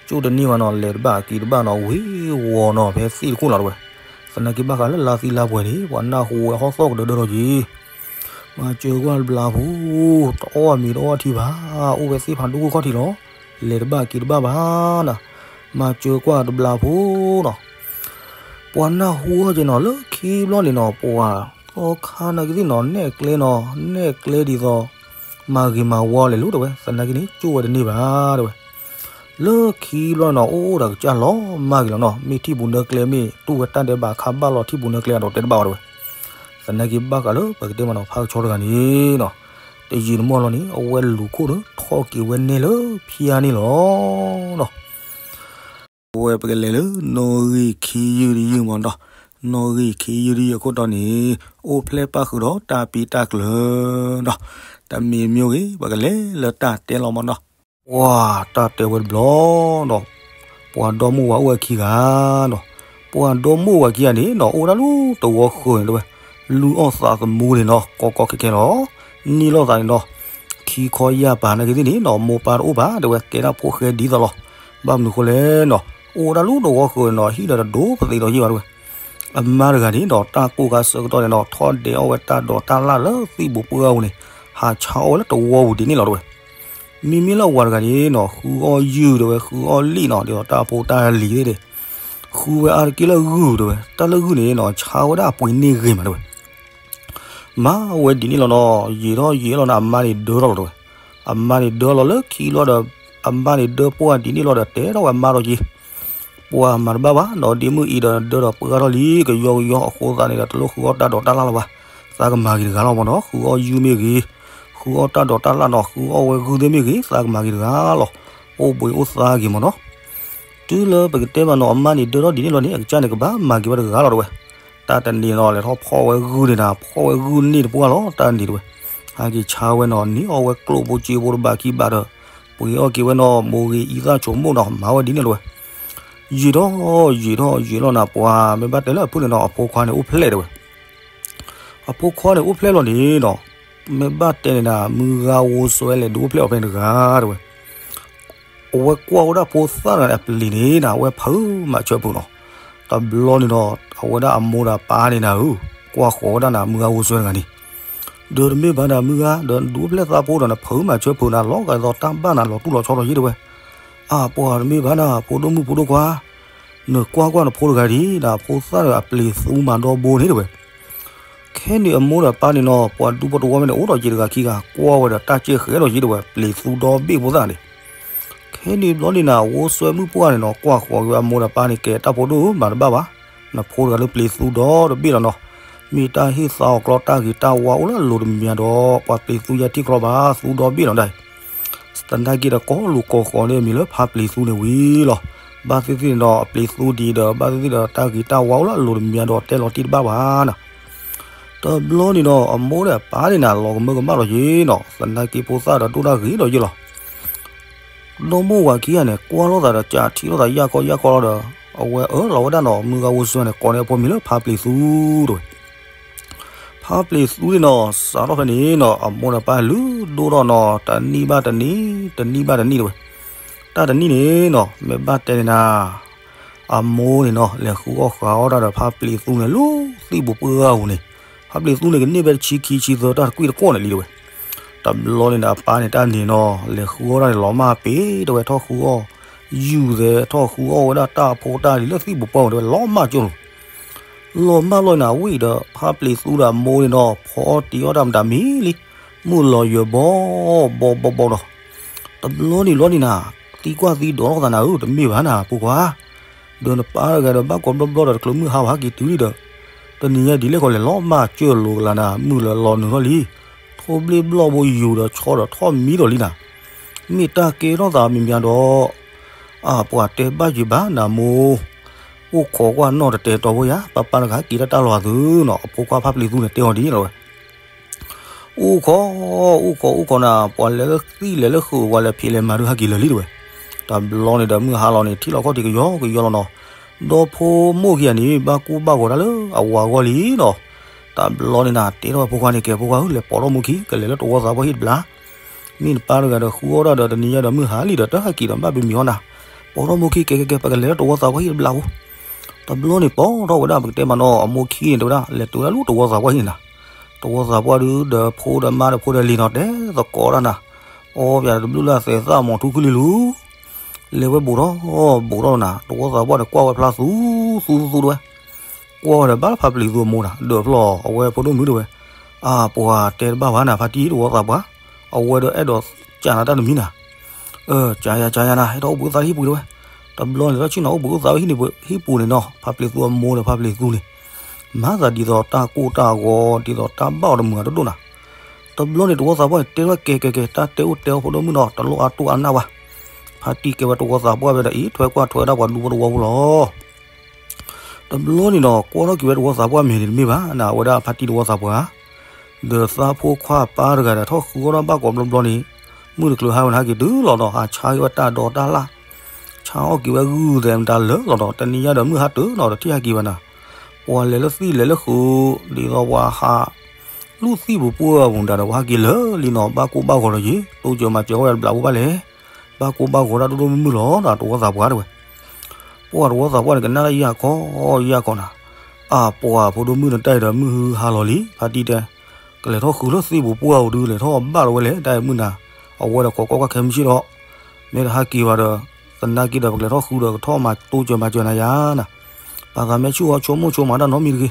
ကၠိၣ်တန့ၢ်ဘၣ်နီၤ လဲၤတဘၣ်က့ၤတဘၣ်နီၤ ဝ့ၤဝီၤနီၤ ဖဲသ့ၣ်တခိၣ်လီၤတဲဝဲ. သနာ်က့ဘၣ်ဃးလၢလါသံလါပှဲၤန့ၣ် ပှၤနၢ်ဟူဝဲဟီၣ်သီၣ်ကဒၢဒၢထီၣ်က့ၤ မၤစၢၤကွၢ်တဘျီဖိ, တအီၣ်မ့ၤတအီၣ်ထံဘၣ်, အိၣ်ဝဲသ့ၣ်ဖးဒိၣ်ခိၣ်ခီၣ်ထံးလီၤ. လဲၤတဘၣ်က့ၤတဘၣ်ဘၣ်နၤ, မၤစၢၤကွၢ်တဘျီဖိနီၤ. ပှၤနၢ်ဟူအီၤက့ၤနီၤ လၢခံဘျီန့ၣ်နီၤ ပှၤသီခါနာ်က့ၤသ့ၣ်နီၤ နဲၣ်ကျဲနီၤ နဲၣ်ကျဲဒ်သိး မၤဂ့ၤမၤဝါလဲၤလိၤတဲဝဲ. သနာ်က့န့ၣ် ကၠိၣ်ဝဲတန့ၢ်ဘၣ်တဲဝဲ. လၢခံဘျီနီၤ အိၣ်ဒီးကစၢ်လီၤမၢ်က့ၤလီၤနီၤ မ့ၢ်ထံၣ်ပူၤနၢကျဲ မ့ၢ်တူၢ်ဝဲတၢ်ဒဲးဘးခါဘၣ်လီၤထံၣ်ပူၤနၢကျဲအဒိးတဲတဘၣ်ဝဲတဲဝဲ. သနာ်က့ဘၣ်ဃးလၢပကတဲမ့ၢ်နီၤ ဖါကဆှီတဂၤန့ၣ်နီၤ တယံာ်တမီၢ်လီၤန့ၣ် အဝဲလူၤခိၣ်ဒီး ထီၣ်က့ၤဝဲနဲၣ်လၢဖၠါန့ၣ်လီၤနီၤ. အဝဲပကလဲၤလၢနီၣ်ဂံၢ်ခံယုၢ်တယုၢ်မ့ၢ်နီၤ, နီၣ်ဂံၢ်ခံယုၢ်တယုၢ်အခိၣ်တီန့ၣ် အိၣ်ဖျဲၣ်ပၣ်ဃုာ်ဒီးတၢ်ပံတၢ်ကျၢၤနီၤ. တမံၤမ့ၢ်ဂ့ၤ ပကလဲၤလၢတၢ်တဲလီၤမ့ၢ်နီၤ. ပှၤတၢ်တဲဝဲတဘျီနီၤ, ပှၤဒီမိၢ်ဝၤအိၣ်ဝဲခံဂၤနီၤ, ပှၤဒီမိၢ်ဝၤခံဂၤန့ၣ်နီၤ အိၣ်ဒၣ်လၢတဝီဃၢၤန့ၣ်တဲဝဲ, လုၢ်အီၣ်သးသမူန့ၣ်နီၤ ကီကီခဲခဲလီၤ. နံၣ်လိာ်သးန့ၣ်နီၤ ခံခီယၢ်ပၤနာ်က့ၤသ့ၣ်န့ၣ်နီၤ မိၢ်ပၢ်တအိၣ်ဘၣ်တဲဝဲ ကဲဒၣ်ဖိၣ်ဃဲဒ်သိးလီၤ. ဘၣ်မနုၤဃိလဲၣ်နီၤ အိၣ်ဒၣ်လၢတဝီဃၢၤန့ၣ်နီၤ ဟံၣ်ဒီးတဒိၣ်ပသ့းဒီးယံာ်ဘၣ်တဲဝဲ. အမါတဂၤန့ၣ်ဒီး တၢ်ကိၢ်ခါဆၢကတီၢ်န့ၣ်နီၤ ထီၣ်ဒဲးအီၣ်ဝဲတၢ်ဒိးတၢ်လၣ်လၢသံၣ်ပူၤပှၢ်ပူၤန့ၣ် ဟးဆါအီၣ်ဝဲလၢတဝီပူၤဒ်န့ၣ်လီၤတဲဝဲ. မ့မ့ၢ်လၢအဝၤတဂၤန့ၣ်နီၤ ဃုအီၣ်ယုၢ်တဲဝဲ ဃုအီၣ်လံၣ်နီၤ ဒ်သိးတၢ်ဖိတၢ်လံၤသ့ၣ်န့ၣ် ဃုဝဲအါတက့ၢ်လၢဂုၢ်တဲဝဲ တၢ်လၢဂုၢ်န့ၣ်နီၤ ဆါဝဲဒၣ်အပှ့ၤန့ၢ်ဂ့ၤမးတဲဝဲ. မၤဝဲဒ်န့ၣ်လီၤနီၤ ယံာ်ထီၣ်ယံာ်လီၤနီၤ အမါန့ၣ်ဒၢထီၣ်လီၤတဲဝဲ. အမါန့ၣ်ဒၢလီၤလၢခံလီၤဒီး အမါန့ၣ်ဒၢပှၢ်ဒ်န့ၣ်လီၤဒီး တဲထီၣ်ဝဲအမါဒီးက့ၤ ပှၤမၤတဘၣ်ဘၣ်နီၤ ဒ့မုၣ်အံၤဒီးဒၢဒီးပှၢ်ထီၣ်လံ ကယီကယီအဃိသတးန့ၣ်ဒီး တလိၣ်ဃုအီၣ်တၢ်ဒိးတၢ်လၣ်လၢၤဘၣ်. သးကမၤဂ့ၤတဂၤလီၤမ့ၢ်နီၤ ဃုအီၣ်ယုၢ်မ့ၢ်ဂ့ၤ, ဃုအီၣ်တၢ်ဒိးတၢ်လၣ်နီၤ ဃုအီၣ်ဝဲဂုၢ်သ့ၣ်မ့ၢ်ဂ့ၤ သးကမၤဂ့ၤတဂၤလီၤ. အိၣ်ဘှံးအိၣ်သါဂ့ၤမ့ၢ်နီၤ. တုၤလၢပကတဲမ့ၢ်နီၤ အမါန့ၣ်ဒၢထီၣ်ဒ်န့ၣ်လီၤန့ၣ် အကစၢ်န့ၣ်ကဘၣ်မၤဂ့ၤဝဲတဂၤလီၤတဲဝဲ. တၢ်တနံၤနီၤ လဲၤထီၣ်ဖီၣ်ဝဲဂုၢ်န့ၣ်နၤ ဖီၣ်ဝဲဂုၢ်န့ၢ်တပှၢ်လီၤ တၢ်တနံၤတဲဝဲ. ဟဲက့ၤဆါဝဲနီၤ န့ၢ်အီၣ်ဝဲကျိၣ်ဖိစ့ဖိတဘးခံဘးဒီး ပှ့ၤအီၣ်က့ၤဝဲနီၤ မိၢ်ဂ့ၤအံသၣ်ဆိကမိၣ်နီၤ မၤဝဲဒ်န့ၣ်လီၤဝဲ. ယံာ်ထီၣ်ယံာ်ထီၣ်ယံာ်လီၤနၤ ပှၤမ့ၢ်ဘၣ်တဲလၢအဖုၣ်န့ၣ်နီၤ အဖိခွါန့ၣ်အိၣ်ဖျဲၣ်တဲဝဲ. အဖိခွါန့ၣ်အိၣ်ဖျဲၣ်လီၤန့ၣ်နီၤ မ့ၢ်ဘၣ်တဲန့ၣ်နၤ မုၢ်ဂၤဝိစွဲလဲၤဒိဖျဲၣ်အီၤဖဲန့ၣ်တဂၤတဲဝဲ. အဝဲကွၢ်ဝဲဒၣ်ဖိသၣ်တဂၤန့ၣ် အပျ့ၤန့ၣ်နၤ အဝဲဖုးမၤဆၢဖုးနီၤ. တဘျီန့ၣ်ဒီး အဝဲဒၣ်အမိၢ်ဒီးအပၢ်န့ၣ်နၤဧၢ, ကွၢ်ဃီၤဝဲဒၣ်နၤ မုၢ်ဂၤဝိစွဲတဂၤန့ၣ်, ဒီးတမ့ၢ်ဘၣ်နၤ မုၢ်ဂၤ ဒီးဒိဖျဲၣ်သးဖိဒီးနဖုးမၤဆၢဖုးနၤ လီၤဂာ်ဒ်သိးတၢ်ဘၣ်နၤ လီၤတူၢ်လီၤဆီဒီးယ့ၢ်တဲဝဲ. အပှၤတမ့ၢ်ဘၣ်နၤ ဖိဒိၣ်မုၣ်ဖိဒိၣ်ခွါ, နကွၢ်ကွၢ်နဖိတဂၤဒံးနၤ ဖိသၣ်ဒီးအပျ့ၤသူမၤဒီဘိန့ၣ်တဲဝဲ. ခဲန့ၣ်အမိၢ်ဒီးအပၢ်န့ၣ်နီၤ ပှၤဒူဖိတဝီဖဲန့ၣ် အိၣ်ဒီးယ့ၢ်တဂၤခံဂၤ ကွၢ်ဝဲဒီးတၢ်ကဲဃဲဒီးယ့ၢ်တဲဝဲ ပျ့ၤသူဒီဘ့ၣ်ဖိသၣ်န့ၣ်. ခဲန့ၣ်ဘျီန့ၣ်နၤ ဝိစွဲမုၣ်ပှၢ်န့ၣ်နီၤ ကွၢ်ဃီၤက့ၤဝဲအမိၢ်ဒီးအပၢ်န့ၣ် ကဲတၢ်ဖိဒိၣ်မၤတဘၣ်ဘၣ်, နဖိတဂၤလၢပျ့ၤသူဒီတဘ့ၣ်လီၤနီၤ. မ့ၢ်တၢ်ဟ့ၣ်သါအီၤကျီ တၢ်ဂ့ၤတၢ်ဝါအိၣ်လၢအလိၤတမံၤမံၤဒီး ပှၤပျ့ၤသူယါထံၣ်ကျီဘၣ် သူဒီဘ့ၣ်လီၤဒၣ်အံၤ သနာ်က့ဒီးကိးလူၤကိးဃီၤန့ၣ် အမံၤလၢဖါပျ့ၤသူန့ၣ်ဝံၤလီၤ. ဘၣ်သ့ၣ်သ့ၣ်န့ၣ်ဒီး အပျ့ၤသူဒ်ဒီး ဘၣ်သ့ၣ်သ့ၣ်ဒီး တၢ်ဂ့ၤတၢ်ဝါအိၣ်လၢအလိၤတမံၤမံၤဒီး တဲလီၤတံၢ်တဘၣ်ဘၣ်နၤ. တဘျီန့ၣ်ဒီး အမိၢ်ဒီးအပၢ်န့ၣ်နၤ လီၤကမၢကမၣ်လီၤယ့ၢ်နီၤ သနာ်က့ဖိသၣ်ဒီးဒိၣ်တၢ်ဂ့ၤဒီးယ့ၢ်လီၤ. ဒီမိၢ်ဝၤခံဂၤန့ၣ် ကွၢ်လိာ်သးဒီး ကးထံၣ်လိာ်သးယၢ်ခီယၢ်ခီလီၤဒီး အဝဲအၢၣ်လီၤဝဲဒၣ်နီၤ မုၢ်ဂၤဝိစွဲန့ၣ် ကိးန့ၢ်အဖိမံၤလၢဖါပျ့ၤသူတဲဝဲ. ဖါပျ့ၤသူန့ၣ်နီၤ စးထီၣ်ဖဲန့ၣ်နီၤ အမိၢ်ဒီးပၢ်လုၢ်ဒိၣ်ထီၣ်နီၤ တနံၣ်ဘၣ်တနံၣ် တနံၣ်ဘၣ်တနံၣ်တဲဝဲ. တၢ်တနံၣ်န့ၣ်နီၤ မ့ၢ်ဘၣ်တဲန့ၣ်နၤ အမိၢ်န့ၣ်နီၤ လဲၤဃုအီၣ်ဃုအီတၢ်ဒီးဖါပျ့ၤသူန့ၣ် လၢသံၣ်ပူၤပှၢ်ပူၤန့ၣ်, ဖါပျ့ၤသူန့ၣ် ကန့ၢ်ဖဲတဆံခံဆံသၢတၢ်တကွံၢ်တကိးန့ၣ်လံတဲဝဲ. တဘျီန့ၣ်ဒီးအပၢ်န့ၣ်တၢ်န့ၣ်နီၤ လဲၤဃုအီၣ်တၢ်န့ၣ် လီၤမၢ်ပ့ၤတဲဝဲ ထီၣ်ဃုအီၣ် ယူၤသဲး ထီၣ်ဃုအီၣ်ဝဲဒၣ်တၢ်ဖိတၢ်လံၤလၢသံၣ်ပူၤပှၢ်ပူၤတဲဝဲ လီၤမၢ်ကၠိၢ်လီၤ. လီၤမၢ်လီၤန့ၣ် အဝဲအံၤဒီး ဖါပျ့ၤသူဒီးအမိၢ်န့ၣ်နီၤ ဖီအီၣ်တံၤအီၣ်တၢ်မတၤမံၤလံ, မုၢ်လီၤယၢၤဘီဘီဘီဘီဒီး တဘျီန့ၣ်လီၤန့ၣ်နၤ သံကွၢ်သံဒိးလိာ်သးနၤဧၢ တမ့ၢ်ဘၣ်နၤ ဖိခွါ, ဒီးနပၢ်တဂၤဒီးဘၣ်ကိးဘျီဘျီဒီး တချုးမုၢ်ဟါဘၣ်ဟဲက့ၤတုၤလံဒီး တနံၤညါဒ်လဲၣ်ခီလဲၣ် လီၤမၢ်ကၠိၢ်လိာ်ကလာ်နၤ မုၢ်လၢလီၤနုာ်ထီၣ်လံ, ထိၣ်ဘျ့ၣ်ဘျီၣ်ဘိယူၤဒီးဆီဒီးထီၣ်မံဒီးလံနၤ, မ့ၢ်တၢ်ကဲထီၣ်သးမံၤမံၤဒီး အပှၤတဲဘၣ်ယံၤဘၣ်နၤမိၢ်, အိၣ်ခိးကွၢ်နီၣ်တတဲာ်တီၤဖိယါ ပၢ်ပၢ်တဂၤဟဲက့ၤတၢ်တၢ်လီၤသုနီၤ အဖိခွါဖါပျ့ၤသူန့ၣ်တဲအီၤဒ်န့ၣ်လီၤဝဲ. အိၣ်ခိး အိၣ်ခိး အိၣ်ခိးနၤ ပှၤလဲၤလၢသံၣ်လဲၤလၢဃုာ် ပှၤလဲၤဖံးလဲၤမၤဒုးဟဲက့ၤလၢာ်လံတဲဝဲ. တဘျီန့ၣ်ဒီးမုၢ်ဟါလီၤန့ၣ် ထံၣ်လီၤခီၣ်ထံးကယီကယီလီၤနီၤ, ဒီဖိမိၢ်ခံဂၤန့ၣ် ဘၣ်ကူဘၣ်ဂီၤတၢ်လၢအဝၤဂီၢ်လံနီၤ. တဘျီန့ၣ်နၤ တဲထီၣ်ဝဲဖိခွါန့ၣ် ကဲဖိခွါဧၢ လဲၤပိာ်ထီၣ်မိၢ်ခံ ကလဲၤလၢတဝီသးပှၢ်ဟံၣ်တဘျီ, မ့ၢ်နပၢ်တဂၤဒီးဃုအီၣ်ဒၣ်ဒီးတနံၤညါဒီးမုၢ်ဟါလံဒီးတဟဲက့ၤဒီးဘၣ်ပမံၤအီၣ်နၤ, ပိာ်ထီၣ်မိၢ်ခံ ကဲကဲကဲ ပကလဲၤလၢတဝီသးပှၢ်ဟံၣ်တဘျီဖိ တဘျီန့ၣ်ပိာ်ထီၣ်ဝဲဒၣ် ပကတဲမးနီၤ အမိၢ်ခံန့ၣ်တဲဝဲဒၣ် လဲၤတုၤဝဲဒၣ်လၢတဝီသးပှၢ်ဟံၣ်န့ၣ်နၤ, တဝီသးပှၢ်ဒုးဒီးဖိဒီးမါဒီးဖိဒီးလံၤနီၤ တဲသကိးဒၣ်နၤ, အီၣ်ပၠးတဘျုးလၢအသဲးသၣ်မီၤထူခုလံလူၤ, လဲၤဝဲဘူးထီၣ် ဘူးထီၣ်နၤ တဝီသးပှၢ်န့ၣ် ကွၢ်ဝဲဖျါသူ သူသူသူတဲဝဲ, ကွၢ်ဝဲဒီးဘၣ်လၢဖါပျံၤသူအမိၢ်နၤ ဒၢးဖျီၣ်အဝဲဖိဒိၣ်မုၣ်တဲဝဲ, အပှၤတဲတဘၣ်ဘၣ်နၤ ဖါတံၢ်တဝီသးပှၢ်, အဝဲဒီးအဲၣ်ဒိးကးနၤတၢ်တမံၤနၤ ကးယၤကးယၤနၤ ဟဲထီၣ်အိၣ်ဘှံးအိၣ်သါလၢဟံၣ်ပူၤတဲဝဲ, တဘျီန့ၣ်လီၤဆ့ၣ်နီၤအိၣ်ဘှံးအိၣ်သါဝဲဟံၣ်ပူၤန့ၣ်နီၤ ဖါပျံၤသူအမိၢ်ဒီးဖါပျံၤသူန့ၣ် မၤသးဒ်သိးတၢ်ကိၢ်တၢ်ဂီၤ ဒ်သိးတၢ်ဘၣ်အီၤတမုာ်အတဒိၣ်နၤ, တဘျီန့ၣ်တဝီသးပှၢ်န့ၣ် တဲထီၣ်ကဲကဲကဲ တၢ်တဲအိၣ်တဲအီၣ်ဖိဒိၣ်မုၣ်နီၤ တလိၣ်အါတူၢ်အါနၢ်ဘၣ်, ဖါတံၢ်ကဲဝဲတဝီသးပှၢ်ဝဲဒီးအံၤ ထွဲကွၢ်ထွဲဒၣ်ပှၤဒူဖိတဝီဖိလီၤ တဘျီန့ၣ်ဒီး ကွၢ်ထီၣ်က့ၤဝဲတဝီသးပှၢ်မ့ၢ်န့ၣ်တမ့ၢ်ဘၣ်နၤ အဝဲဒၣ်ဖါတံၢ်တဝီသးပှၢ်ဧါ, ဒီးသးဖိခွါအပၢ်တဂၤဒီးထီၣ်ဃုအီၣ်ထီၣ်ဘၣ်ကိးဘျီဘျီန့ၣ်, မုၢ်တချုးဟါဝဲန့ၣ် ဟဲက့ၤတုၤလီၤဒီး ဟးဆါက့ၤဝဲတၢ်ဒိးတၢ်လၣ်, ဆါအီၣ်က့ၤဝဲဂုၢ်သဲးမတၤလၢာ်လီၤဒီး တနံၤညါဒီးမုၢ်ဟါတၢၤနီၤ တထံၣ်ဟဲက့ၤဘၣ်နၤ, ပှၤလဲၤလၢသံၣ်လဲၤလၢဃုာ် ဒ်သိးပှၤဟး လူၢ်သံၣ်ပူၤပှၢ်ပူၤမတၤဒီး ပှၤဟဲက့ၤလၢာ်လံနီၤ ဘၣ်ကိၢ်ဘၣ်ဂီၤဒီးယ့ၤ တိစၢၤမၤစၢၤအီၣ်ဝဲတဘျီဖိဘၣ်လဲၣ် ဘၣ်ကိၢ်ဘၣ်ဂီၤဒၣ်ဒိၣ်ဒိၣ်မုၢ်မုၢ်လီၤဒီး တဝီသးပှၢ်တဲဝဲ, ပှၤတဝီသးပှၢ်န့ၣ် ကနၣ်တၢ်ယၢ်ခီယၢ်ခီနၤ, အပှၤဖိဒိၣ်မုၣ်န့ၣ်တၢ်အံၤဒီးမုၢ်ဟါလီၤလံ ဖါတံၢ်တဲ, ကလဲၤထီၣ်ဃုလၢသံၣ်ပူၤပှၢ်ပူၤဒုး လဲၤထီၣ်ဘၣ်လီၤဝဲလဲၣ် တၢ်အံၤမုၢ်နၤ, အဝဲဒီးခိးကွၢ်ကွၢ်ခဲမုၢ်ဆ့ၣ်ဒီး, မ့ၢ်တဟဲက့ၤဘၣ်ဒီး, သနာ်က့ဒီးပကလဲၤထီၣ်ဃုဒီးကထီၣ်မၤတိစၢၤမၤစၢၤနၤယါနၤ, ပှၤသးမ့ၢ်ဆူၣ်အီၤဆိကမိၣ်ဆိကမးတၢ်နီတမံၤတဂ့ၤ,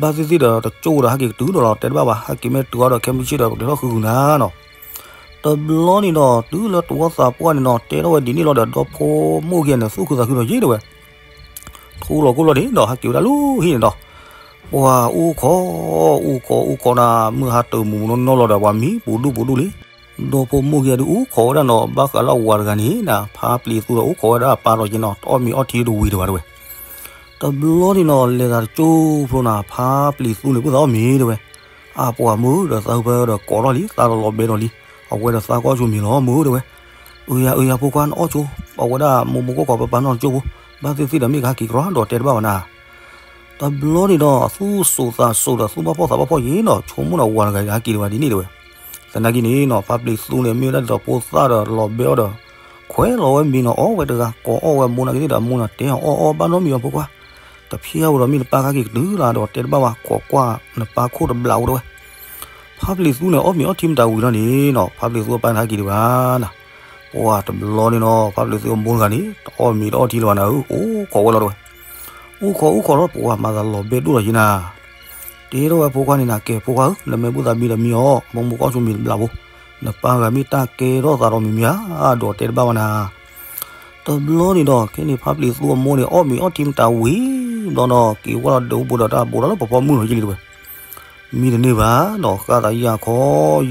ဘၣ်သ့ၣ်သ့ၣ်ဒီးတကၠိၢ်ဒီးဟဲက့ၤကတုၤဒီးလီၤ တဲတဘၣ်ဘၣ် ဟဲက့ၤမ့ၢ်တုၤအီၤဒီးခဲမုၢ်ဆ့ၣ်ဒီးပကလဲၤထီၣ်ဃုဂုာ်နၤနီၤ တဘျီန့ၣ်ဒီး တုၤလၢတဝီသးပှၢ်န့ၣ်နီၤ တဲထီၣ်ဝဲဒ်န့ၣ်လီၤဒီး ဒီဖိမိၢ်ခံဂၤန့ၣ် သူၣ်ခုသးခုဒီးယ့ၢ်တဲဝဲ, ထူလီၤကိၢ်လီၤဒ့ဒီး ဟဲက့ၤဝဲဒၣ်လၢဟံၣ်န့ၣ်ဒီး, ပှၤအိၣ်ခိး, အိၣ်ခိးအိၣ်ခိးနၤ မုၢ်ဟါတၢၤမူးမူးနီၢ်နီၢ်လီၤဒီး ပှၤမံပူၤဒူၣ်ပူၤဒူၣ်လံ, ဒီဖိမိၢ်ခံဂၤဒုးအိၣ်ခိးဝဲဒၣ်နီၤ ဘၣ်ဃးလၢအဝၤတဂၤန့ၣ်နၤ ဖါပျံၤသူဒီးအိၣ်ခိးဝဲဒၣ်အပၢ်လီၤက့ၤနီၤ တအီၣ်မ့ၤအီထံတဝံၤတဝၤတဲဝဲ တဘျီန့ၣ်နီၤ လဲၤသးတကၠိၢ်ဖျိနၤ ဖါပျံၤသူန့ၣ် ပုၢ်သးအီၣ်မ့ၤတဲဝဲ, အပှၤမုၢ်ဒီးသးဟုဖၢဒီးကိးထီၣ်လံ သးလီၤလီၤဘဲဒီးလံ, အဝဲဒီးသးကအီၣ်ဆိမ့ၤလီၤ မုၢ်တဲဝဲ, အုယၤအုယၤဖိခွါ နအီၣ်ဆိ, အဝဲဒၣ်မိၢ်မိၢ်ကီၢ်ကီၢ်ပၢ်ပၢ်နီၢ်တကၠိၢ်ဖိ, ဘၣ်သ့ၣ်သ့ၣ်ဒီးမ့ၢ်ကဟဲက့ၤကရီဒီးတဲတဘၣ်ဝဲနၤ တဘျီန့ၣ်ဒီး သူၣ်စိးသးစိးဒီးသူၣ်ဘၣ်ဖှီၣ်သးဘၣ်ဖှီၣ်ယ့ၤနီၤ ဆိကမိၣ်ဒီးဝၤတဂၤအံၤဟဲက့ၤဒံးဝဲဒ်န့ၣ်တဲဝဲ, သနာ်က့န့ၣ်နီၤ ဖါပျံၤသူန့ၣ် မ့ၢ်ဝဲဒၣ်ဒ်သိးဖိသၣ်ဒီးလီၤဘဲအီၤဒီး ခွဲးလီၤဝဲမ့ၤနီၤ အီၣ်ဝဲတဂၤ ကိးအီၣ်ဝဲအမိၢ်နာ်က့သ့ၣ်ဒီး အမိၢ်န့ၣ်တဲအီၤ အီၣ်အီၣ် ဘၣ်နီတမံၤအီၤဖိခွါ, တဖျဲဝဲဒီးမ့ၢ်နပၢ်ခါက့ၤကတုၤလၢဒီးတဲတဘၣ်ဝဲ ကိးကွၢ်နပၢ်ခိၣ်တဘျီအိၣ်တဝဲ. ဖါပျံၤသူန့ၣ် အီၣ်မ့ၤအီထံမတၤဝံၤလီၤန့ၣ်နီၤ ဖါပျံၤသူအပၢ်န့ၣ်ဟဲက့ၤဒံးဘၣ်နၤ. ပှၤတဘျီန့ၣ်နီၤ ဖါပျံၤသူအမိၢ်တဂၤန့ၣ် တအီၣ်မ့ၤတအီထံလၢၤဘၣ်နၤဧၢ, အိၣ်ခိးဝဲလီၤတဝဲ. အိၣ်ခိးအိၣ်ခိးလီၤ ပှၤမၤသးလီၤဘဲဒိၣ်လီၤယံၤနၤ. တဲထီၣ်ဝဲဖိခွါန့ၣ်နၤ ကဲဖိခွါဧၢ နမ့ၢ်ဘူၣ်သးမံဒီးမံအီၤ ဘီမုၢ်ကီၢ်ဆိမံၤတဘျီဖိ, နပၢ်ဂၤမ့ၢ်တၢ်ကဲထီၣ်သးဒီးမံၤမံၤဧါ ဒီးတဲတဘၣ်ဝဲနၤ. တဘျီန့ၣ်ဒီး ခဲန့ၣ်ဖါပျံၤသူအမိၢ်န့ၣ် အီၣ်မ့ၤအီထံမတၤဝံၤဘျီနီၤ က့ၤဝဲလီၤဒုးအိၣ်ဘူးဒီးတၢ်ဘူးဒီးလၢပဖီမုၢ်လီၤယံၤလံတဝဲ. မံတန့ၢ်ဘၣ်နီၤ ဃၣ်သးယၢ်ခီ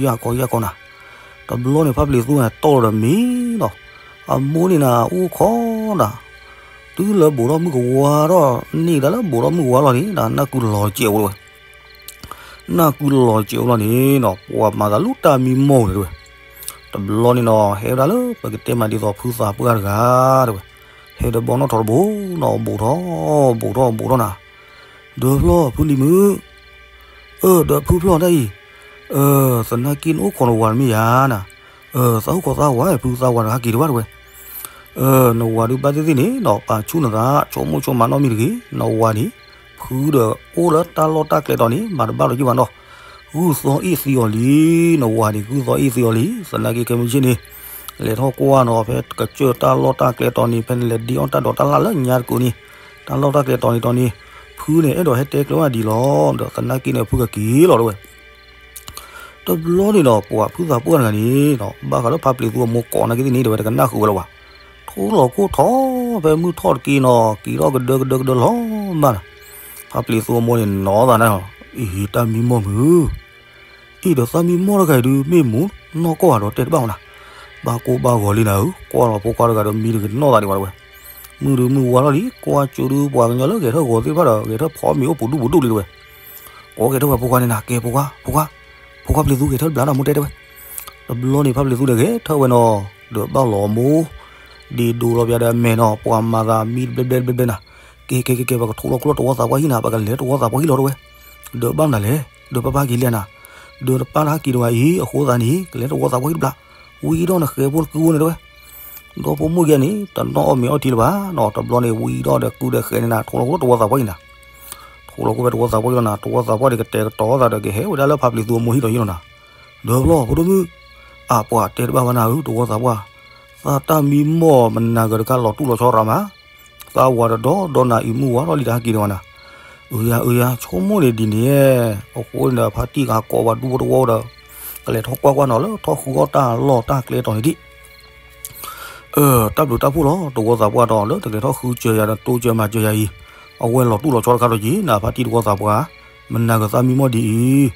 ယၢ်ခီ ယၢ်ခီနၤ. တဘျီန့ၣ် ဖါပျံၤသူန့ၣ်တီၢ်လီၤဒီးမံနီၤ. အမိၢ်န့ၣ်နၤ အိၣ်ခိးနၤ, တုၤလၢဘူးထီၣ်မုၢ်ကဝါထီၣ်န့ၣ် တၢ်လၢဘူးထီၣ်မုၢ်ကဝါလီၤန့ၣ် နၢ်ကုလီၤစဲးအိၣ်လီၤဝဲ. နၢ်ကုလီၤစဲးအိၣ်လီၤန့ၣ်နီၤ ပှၤမၤသးလူတၢ်မံမီၢ်ဝဲတဝဲ. တဘျီန့ၣ်နီၤ ဟဲဝဲဒၣ်လၢပကတဲမးဒ်သိးဖုသးပှၢ်တဂၤတဝဲ. ဟဲဒီးဘီနီၣ်ထီတဘိနီၤ ဘူးထီၣ် ဘူးထီၣ် ဘူးထီၣ်နၤ. ဒီးဖျီၣ်ဖုလံၤမုၣ်, အၢ ဒီးဖုဖျီၣ်တၢ်အံၤ, သနာ်က့နအိၣ်ခိးနဝၤတမ့ၢ်ယၤနၤ, သးအိၣ်ခိးသးဝၤ ဖုသးဝၤတဂၤဟဲက့ၤတဝဲတဝဲ. နဝၤဒုးဘၣ်သ့ၣ်သ့ၣ်န့ၣ်နီၤ ပာ်ဆူၣ်နသး ဆိကမိၣ်ဆိကမးနီတမံၤတဂ့ၤ, နဝၤန့ၣ် ဖုဒီးအိၣ်လၢတၢ်လီၢ်တၢ်ကျဲတီၤန့ၣ် မၤတဘၣ်လီၤယံၢ်ဘၣ်နီၤ, ဂုၢ်သီအ့ၣ်သံအီၤလံ, နဝၤန့ၣ် ဂုၢ်သီအ့ၣ်သံအီၤလံ, သနာ်က့ခဲမုၢ်ဆ့ၣ်န့ၣ် လဲၤထီၣ်ကွၢ်နီၤ ဖဲကစၢၢ်တၢ်လီၢ်တၢ်ကျဲတီၤန့ၣ် ဖဲနလဲၤဒ့အီၣ်တၢ်ဒိးတၢ်လၣ်လၢညါတကိးန့ၣ်, တၢ်လီၢ်တၢ်ကျဲတီၤန့ၣ်တီၤန့ၣ်, ဖုန့ၣ်အဲၣ်ဒိးဟဲတဲကျဲဝဲဒၣ်ဒ်လီၤ, ဒီးသနာ်က့န့ၣ် ဖုကက့ၤလီၤတဝဲ. တဘျီန့ၣ်ဒီး ပှၤဖုသးပှၢ်တဂၤန့ၣ်ဒီး ဘၣ်ဃးလၢဖါပျံၤသူအမိၢ်ကိးနာ်က့သ့ၣ်န့ၣ် တဝဲတကနၣ်ဃုာ်ဝဲလၢၤဘၣ်. ထိလီၤခိၣ်ထီၣ်ဖဲမုၢ်ထီၣ်တက့ၢ်နီၤ က့ၤထီၣ်ကဒၢကဒၢကဒၢလီၤမးနၤ. ဖါပျံၤသူအမိၢ်န့ၣ်နီၤသးနၤ, အံၤတၢ်မံမီၢ်မုၢ်, အံၤဒီးသးမံမီၢ်တဂၤအံၤဒုး မ့ၢ်မူနီၢ်ကီၢ်ဧါဒီးတဲတဘၣ်ဝဲနၤ. ဘၣ်ကိၢ်ဘၣ်ဂီၤလံနၤဧၢ, ကွၢ်လီၤဖိခွါတဂၤဒီးမံတဂ့ၤနီၢ်သးဒံးဘၣ်တဝဲ. မုၢ်ဒုးမုၢ်ဝါထီၣ်လံ ကွၢ်ကၠိဒုးပှၤကညီလၢဂဲၤထၢၣ်ဂီၤသ့ၣ်တဖၣ်ဒီး ဂဲၤထၢၣ်ဖီမ့ၤအိၣ်ပူၤဒူၣ်ပူၤဒူၣ်လံတဝဲ. ကိးဂဲၤထၢၣ်ဝဲဖိခွါန့ၣ်နၤ ကဲဖိခွါ ဖိခွါ, ဖိခွါပျံၤသူဂဲၤထၢၣ်တဘျီဒီးမိၢ်တဲတဲဝဲ. တဘျီန့ၣ် ဖါပျံၤသူဒီးဂဲၤထၢၣ်ဝဲနီၤ, ဒီးဘၣ်လီၤအမိၢ် ဒ့ဒိလီၤပျါဒီးအမဲာ်နီၤ ပှၤမၤသးမံတဘျဲဘျဲတဘျဲဘျဲနၤ. ကဲကဲကဲကဲ ပကထိလီၤခိၣ်လီၤတဝီသးပှၢ်ဟံၣ်နၤ ပကလဲၤတဝီသးပှၢ်ဟံၣ်လီၤတဝဲ. ဒီးဘၣ်မနုၤလဲၣ်, ဒီးပၢ်ပၢ်က့ၤလဲၣ်နၤ, ဒီးနပၢ်တဟဲက့ၤတဂၤအံၤ အဃိသတးန့ၣ် ကလဲၤတဝီသးပှၢ်ဟံၣ်တဘျီ, ဝံၤဒီးနဃဲၤဖိနကုဝဲန့ၣ်တဝဲ. ဒီဖိမိၢ်ကဲန့ၣ် တနီၣ်အီၣ်မ့ၤအီထံလၢၤဘၣ်နီၤ, တဘျီန့ၣ် ဝံၤဒီးဒီးကုဒီးဃဲၤန့ၣ်နၤ ထိလီၤခိၣ်လီၤတဝီသးပှၢ်ဟံၣ်နၤ. ထိလီၤခိၣ်ဖဲတဝီသးပှၢ်ဟံၣ်လီၤနၤ, တဝီသးပှၢ်န့ၣ် ကတဲာ်ကတီၤသးဒီးကဟဲဝဲဒၣ်လၢဖါပျံၤသူအမိၢ်ဟံၣ်ဒီးဟံၣ်လီၤနၤ. ဒီးဖျီၣ်ဖိဒိၣ်မုၣ်, အပှၤတဲတဘၣ်ဝဲနၤဧၢ တဝီသးပှၢ်, သးတၢ်မံမီၢ်မနၤဂၤတခါလီၤတူၢ်လီၤဆီရၤမး, သးဝၤတဒီဒီနၤအံၤမုၢ်ဝါထီၣ်လံတဟဲက့ၤဒီးဝဲနၤ. အၢယၤအၢယၤ ဆိကမိၣ်န့ၣ်ဒ်န့ၣ်, အဃိန့ၣ်ဒီးဖါတံၢ်ဂၤကိးပှၤဒူဖိတဝီဒီး ကလဲၤထီၣ်ကွၢ်ကွၢ်နီၤလၢထီၣ်ဃုအီၣ်တၢ်လီၢ်တၢ်ကျဲတီၤန့ၣ်ဒံး အၢ တၢ်ဘျုးတၢ်ဖှိၣ်လီၤ တဝီသးပှၢ်ဒီး လၢတကလဲၤထီၣ်ဃုစၢၤယၤဒီးတိစၢၤမၤစၢၤယၤအံၤ, အဝဲလီၤတူၢ်လီၤဆီတခါဒီးက့ၤနၤဖါတံၢ်တဝီသးပှၢ်, မနၤဂၤသးမံမီၢ်ဒ်အံၤ,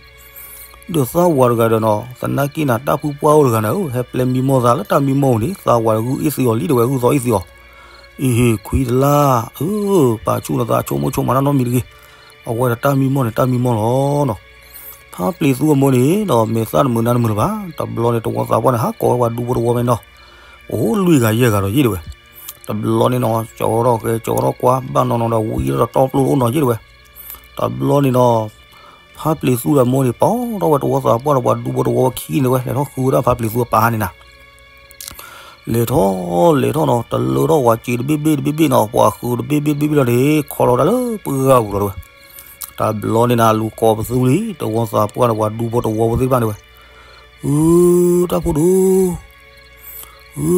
ဒီးသးဝၤတဂၤဒီးနီၤ သနာ်က့နၤတၢ်ဖုပှၢ်အိၣ်တဂၤနၤဧၢ ဟဲပျဲမံမီၢ်သးလၢတၢ်မံမီၢ်န့ၣ် သးဝၤတဂၤဂုၢ်အ့ၣ်သံအီၤလံတဝဲ ဂုၢ်သီအ့ၣ်သံအီၤ, အံၤဟ့ၣ်ခွံတလါ, အၢ ပာ်ဆူၣ်နသးဆိကမိၣ်ဆိကမးနီတမံၤတဂ့ၤ, အဝဲဒီးတၢ်မံမီၢ်န့ၣ် တၢ်မံမီၢ်လီၤနီၤ. ဖါပျံၤသူအမိၢ်န့ၣ်ဒီး မဲာ်သၣ်တမုာ်နါတမုာ်လၢၤဘၣ်, တဘျီန့ၣ် တဝီသးပှၢ်န့ၣ် ဟးကိးဝဲပှၤဒူဖိတဝီဖဲနီၤ, အိၣ်လွံၢ်ဂၤယဲၢ်ဂၤဒီးယ့ၢ်တဝဲ, တဘျီန့ၣ်နီၤ ကၠီထီၣ်ဃဲကၠီထီၣ်ကွၢ် ဘၣ်နီၤနီၤဒီးဝံၤဒီးတီပျိအိၣ်နီၤယ့ၢ်တဝဲ, တဘျီန့ၣ်နီၤ ဖါပျံၤသူဒီးမိၢ်န့ၣ် ပိာ်ထီၣ်ဝဲတဝီသးပှၢ်ဒီးပှၤဒူဖိတဝီဝဲခံန့ၣ်ဝဲ လဲၤထီၣ်ဃုဝဲဒၣ်ဖါပျံၤသူအပၢ်န့ၣ်နၤ လဲၤထီၣ်လဲၤထီၣ်နီၤ တလၢထီၣ်ဝဲစ့တဘ့ၣ်ဘ့ၣ်တဘ့ၣ်ဘ့ၣ်နီၤ ပှၤဃုတဘ့ၣ်ဘ့ၣ်တဘ့ၣ်ဘ့ၣ်လီၤန့ၣ် ခီလီၤဝဲဒၣ်လၢပှၢ်ပူၤလီၤတဝဲ, တဘျီန့ၣ်နၤ လူၤကိးပသူလံ တဝီသးပှၢ်ဒီးပှၤဒူဖိတဝီဖိသ့ၣ်တဖၣ်န့ၣ်ဝဲ, အု တၢ်ဖိဒိၣ် အု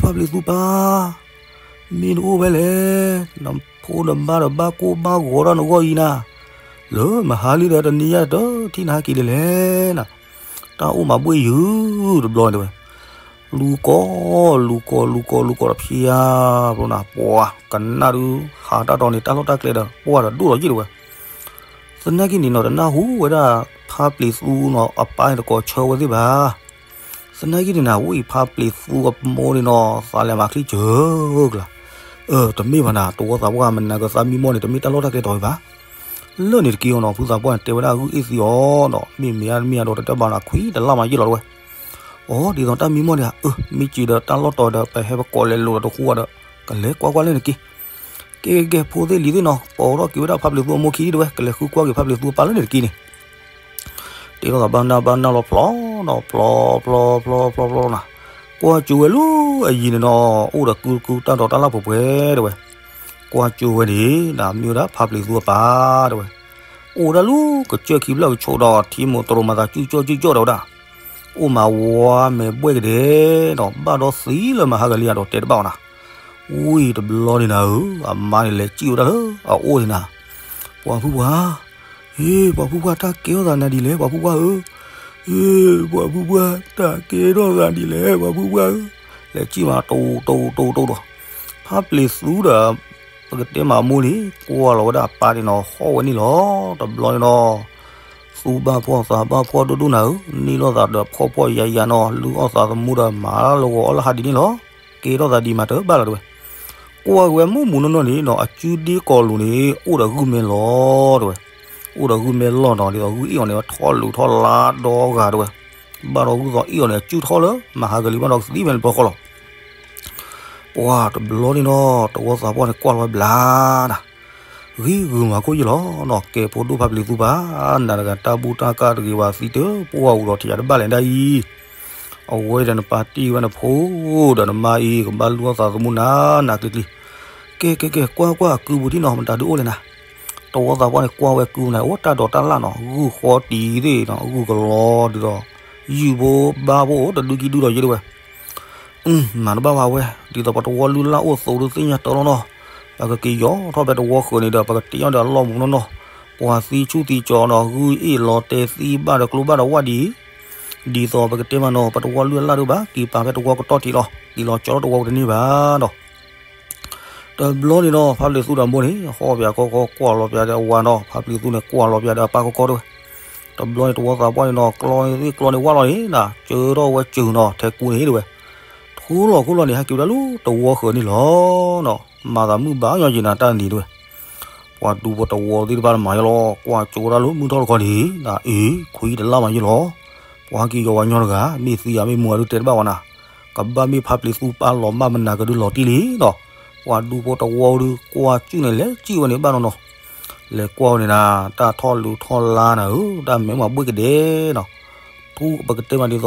ဖါပျံၤသူပၢ်, မ့ၢ်နအိၣ်ဖဲလဲၣ်, နဖိနမါဒီးဘၣ်ကိၢ်ဘၣ်ဂီၤဒၣ်နဂီၢ်အံၤနၤ, လၢမဟါလံဒီးတနံၤညါတထံၣ်နဟဲက့ၤလဲၣ်လဲၣ်နၤ, တၢ်အိၣ်မၤဘှ့ၣ်ယုၤတဘျီန့ၣ်ဝဲ, လူၤကိး လူၤကိး လူၤကိး လူၤကိးတဖျါဘျီနၤ ပှၤကနၣ်ဒုး ဟးတၢ်တီၤန့ၣ် တၢ်လီၢ်တၢ်ကျဲဒီး ပှၢ်ဒီးဒိၣ်လီၤယ့ၢ်တဝဲ သနာ်က့န့ၣ်နီၤ တနၢ်ဟူဝဲဒၣ် ဖါပျံၤသူနီၤ အပၢ်န့ၣ်တကိးဆၢဝဲသ့ၣ်ဘၣ်. သနာ်က့န့ၣ်နၤ ဝံၣ်ဖါပျံၤသူအမိၢ်န့ၣ်နီၤ သးလဲၤမၤချံစၢၤကလါ, အၢ တမ့ၢ်ဘၣ်နၤ တဝီသးပှၢ် မနၤကသးမံမီၢ်န့ၣ် တမ့ၢ်တၢ်လီၢ်တၢ်ကျဲတီၤဝဲဘၣ်. လၢန့ၣ်တက့ၢ်အီၤနီၤ ဖုသးပှၢ်န့ၣ် တဲဝဲဒၣ်ဂုၢ်အ့ၣ်သံအီၤနီၤ မ့ၢ်မ့ၢ်အါတမ့ၢ်အါဒီးတတၢ်ဘၣ်နၤ ခွံတလါမၤယ့ၢ်လီၤတဝဲ. အိ ဒ်သိးတၢ်မံမီၢ်န့ၣ်ဧါ, အၢ မ့ၢ်စံးဒီးတၢ်လီၢ်တီၤဒီး ပဟဲပကိးလဲၤလိာ်ဒီးတဃူဒီး ကလဲၤကွၢ်ကွၢ်လၢန့ၣ်တက့ၢ်. ကဲကဲကဲ ဖိသ့ၣ်လံၤသ့ၣ်နီၤ ပိာ်ထီၣ်က့ၤဝဲဒၣ်ဖါပျံၤသူအမိၢ်ခံဒံးတဝဲ ကလဲၤဃုကွၢ်က့ၤဖါပျံၤသူအပၢ်လၢန့ၣ်တက့ၢ်န့ၣ် တဲထီၣ်သးဘၣ်နၢ်ဘၣ်နၢ်လီၤဖျီ နီၤ ဖျီဖျီဖျီဖျီဖျီနီၤ, ကွၢ်ကၠိဝဲလၢအယံၤန့ၣ်နီၤ အိၣ်ဒီးကုကုတၢ်ဒိးတၢ်လၢ်ပှဲၤပှဲၤတဲဝဲ, ကွၢ်ကၠိဝဲန့ၣ် မ့ၢ်ဝဲဒၣ်ဖါပျံၤသူအပၢ်တဲဝဲ, အိၣ်ဝဲဒၣ်လၢကစၢၢ်ခံဘျၢၣ်ကဆိးဒီး ထံမိၢ်တရိးမၤသးကၠူၣ်ကၠီၣ်ကၠူၣ်ကၠီၣ်တဲဝဲဒၣ်, အိၣ်မးဝါမဲာ်ဘှဲၣ်ကဒဲးနီၤ ဘၣ်ဒီးသံလၢမၤဟးဂီၤလံအဒိးတဲတဘၣ်အီၤနၤ, ဝံၤတဘျီန့ၣ်နၤဧၢ အမါန့ၣ်လဲၤစံၣ်ဝဲဒၣ်လၢအအိၣ်န့ၣ်နၤ, ပှၤဖုပှၢ် ဟ့ ပှၤဖုပှၢ် တၢ်ကဲထီၣ်သးနၤဒ်လဲၣ် ပှၤဖုပှၢ်ဧၢ, ဟ့ ပှၤဖုပှၢ် တၢ်ကဲထီၣ်သးဒ်လဲၣ် ပှၤဖုပှၢ်ဧၢ, လဲၤစံၣ်မးတိၢ်တိၢ်တိၢ်တိၢ်ဒီး, ဖါပျံၤသူဒီး ပကတဲမးအမိၢ်န့ၣ် ကွၢ်လီၤဝဲဒၣ်အပၢ်န့ၣ်နီၤ ဟီၣ်ဝဲန့ၣ်လီၤ. တဘျီန့ၣ်နီၤ သူဘၣ်ဖှီၣ်သးဘၣ်ဖှီၣ်ဒိၣ်ဒိၣ်နၤဧၢ, န့ၢ်လိာ်သးဒီးဖှီၣ်ဖှီၣ်ယာ်ယာ်နီၤ, လုၢ်အီၣ်သးသမူဒီးမၤလၢဂီၤအီၣ်လၢဟါဒ်န့ၣ်လီၤ. ကဲထီၣ်သးဒ်မးတဘၣ်လီၤတဲဝဲ. ကွၢ်က့ၤဝဲမုၢ်မုၢ်နီၢ်နီၢ်န့ၣ်နီၤ အစုဒ့ကီၤလူၤန့ၣ် အိၣ်ဒီးဂုၢ်မဲလီၤတဲဝဲ. အိၣ်ဒီးဂုၢ်မဲလီၤနီၤ ဒ်သိးဂုၢ်အ့ၣ်အီၤန့ၣ် ထီၣ်လူၤထီၣ်လါဒီဂၤတဲဝဲ. ဘၣ်ဒီးဂုၢ်သီအ့ၣ်အီၤန့ၣ် အစုထီၣ်လၢမၤဟးဂီၤလံဘၣ်ဒီးကသံဖဲန့ၣ်တဘျီဃီလီၤ. ပှၤတဘျီန့ၣ်နီၤ တဝီသးပှၢ်န့ၣ်ကွၢ်လီၤဝဲဘျါနၤ ဂံၢ်ဂုာ်မၤခိၣ်ယ့ၣ်လီၤနီၤ, ကဲဖိဒိၣ်ဖါပျံၤသူပၢ်, နၤတဂၤတၢ်ဘူၣ်တၢ်ကၢ်တဂ့ၤဘၣ်သံတပှၢ်အူဒီးထံးယၤတဘၣ်လဲၣ်ဒၣ်အံၤ, အဝဲဒီးနပာ်တ့ၢ်ဝဲနဖိဒီးနမါအံၤ ကဘၣ်လုၢ်အီၣ်သးသမူနၤနၤကျံၤကျံၤ, ကဲကဲကဲ ကွၢ်ကွၢ်အကုပူၤထံၣ်နီၤ မတၤဒုအိၣ်လဲၣ်နၤ, တဝီသးပှၢ်န့ၣ်ကွၢ်ဝဲကုပူၤန့ၣ် အိၣ်တၢ်ဒိးတၢ်လၣ်နီၤ ဂုၢ်ဃီတံၤသ့ၣ်နီၤ ဂုၢ်ကလီဒ်သိး ယုၢ်ဖိဘါဖိအိၣ်တဒုခံဒုဒီးယ့ၣ်တဲဝဲ မၤတဘၣ်ဝဲဝဲ, ဒ်သိးပတဝီလုၢ်လၢ်အိၣ်သိးဒုးသ့ၣ်ညါတၢ်လီၤနီၤ, ပကက့ၤယီၤထီၣ်ဖဲတဝီဃၢၤန့ၣ်ဒီး ပကတ့အီၤဒီးအလီၢ်မူနီၢ်နီၢ်, ပှၤသံဆူၣ်သံကၠီနီၤ ဂုၢ်အ့ၣ်လီၤတဲသံဘၣ်ဒီးကျိဘၣ်ဒီးဝၣ်ဒ်အံၤ, ဒ်သိးပကတဲမးနီၤ ပတဝီလုၢ်အလၢ်ဒုးဘၣ် က့ၤပာ်ဖဲတဝီကတီၢ်ထံးလီၤ က့ၤလီၤကၠီထီၣ်တဝီကတန့ၢ်ဘၣ်နီၤ တဘျီန့ၣ်နီၤ ဖါပျံၤသူဒီးမိၢ်န့ၣ် ဟီၣ်ပၠးခီခီကွၢ်လီၤပၠးဒီးအဝၤနီၤ, ဖါပျံၤသူန့ၣ်ကွၢ်လီၤပၠးဒီးအပၢ်ခီခီတဲဝဲ, တဘျီန့ၣ်တဝီသးပှၢ်န့ၣ်နီၤ ကျီန့ၢ်သ့ၣ်ကျီန့ၢ်ဝၣ်လီၤန့ၣ်နၤ ကၢထီၣ်ဝဲစၢၤနီၤ ထဲကူန့ၣ်တဲဝဲ, ထူလီၤခိၣ်လီၤန့ၣ် ဟဲက့ၤဝဲဒၣ်လၢတဝီဃၢၤန့ၣ်လီၤနီၤ, မၤသးမုၢ်ဘၣ်ညီယံၤနၤတၢ်နံၤတဲဝဲ ပှၤဒူဖိတဝီသ့ၣ်တဖၣ်န့ၣ်မၤယလီၤ ကွၢ်ကၠိဒၣ်လၢမုၢ်ထီၣ်တခီန့ၣ် အ့ ခွံတလၢ်မးယလီၤ, ပှၤဟဲက့ၤယီၤဝဲညီတဂၤ မ့ၢ်သံဧါမ့ၢ်မူဧါဒုးတဲတဘၣ်ဝဲနၤ, ကဘၣ်မ့ၢ်ဖါပျံၤသူပၢ်လီၤမၢ်မနၤကဒုးလီၤတံၢ်လံနီၤ, ပှၤဒူဖိတဝီဒုးကွၢ်ကၠူၣ်န့ၣ် လဲၤစံၣ်ဝဲန့ၣ်ဘၣ်နီၤနီၤ, လဲၤကွၢ်ဝဲန့ၣ်နၤ တၢ်ထီၣ်လူၤထီၣ်လါနၤဧၢ တၢ်မဲာ်မၤဘှ့ၣ်ကဒဲနီၤ, ထူပကတဲမးဒ်သိး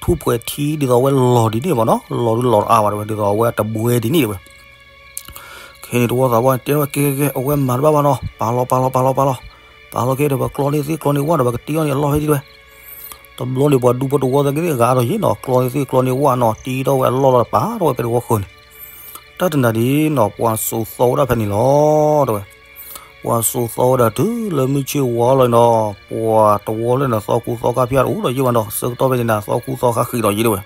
ထူၣ်ဖှဲးထံဒ်သိးအဝဲလီၤဒ်န့ၣ်မးနီၤ လီၤဒုးလီၤတအါဘၣ်တဲဝဲ ဒ်သိးအဝဲတဘှဲဒ်န့ၣ်တဲဝဲ, ခဲန့ၣ်တဝီသးပှၢ်န့ၣ် တဲဝဲကဲကဲကဲ အဝဲမၤတဘၣ်ဘၣ်နီၤ ပာ်လီၤပာ်လီၤပာ်လီၤပာ်လီၤ, ပာ်လီၤကဲဒီးပကျီန့ၢ်သ့ၣ်ကျီန့ၢ်ဝၣ်ဒီးပကတ့အီၤန့ၣ်အလီၢ်ဖဲဒ်တဲဝဲ, တဘျီန့ၣ်ပှၤဒူဖိတဝီသ့ၣ်က့ၤန့ၣ် ဂာ်ဒီးယ့ၣ်နီၤ ကျီန့ၢ်သ့ၣ်ကျီန့ၢ်ဝၣ်နီၤ တံထီၣ်ဝဲအလီၢ်လီၤပာ်ထီၣ်ဝဲဖဲတဝီဃၢၤန့ၣ်, တၢ်တနၤဒ်နီၤ ပှၤစိာ်သီဝဲဒၣ်ဖဲန့ၣ်လီၤတဲဝဲ ပှၤစိာ်သီဝဲဒၣ်တုၤလၢမုၢ်ဆ့ၣ်ဝါလီၤနီၤ ပှၤတဝီလၢနသီခူသီခါဖျါတအိၣ်ဒီးယ့ၣ်ဝဲနီၤ ဆၢကတီၢ်ဖဲန့ၣ်နၤ သီခူသီခါဃံးဒီးယ့ၣ်တဲဝဲ,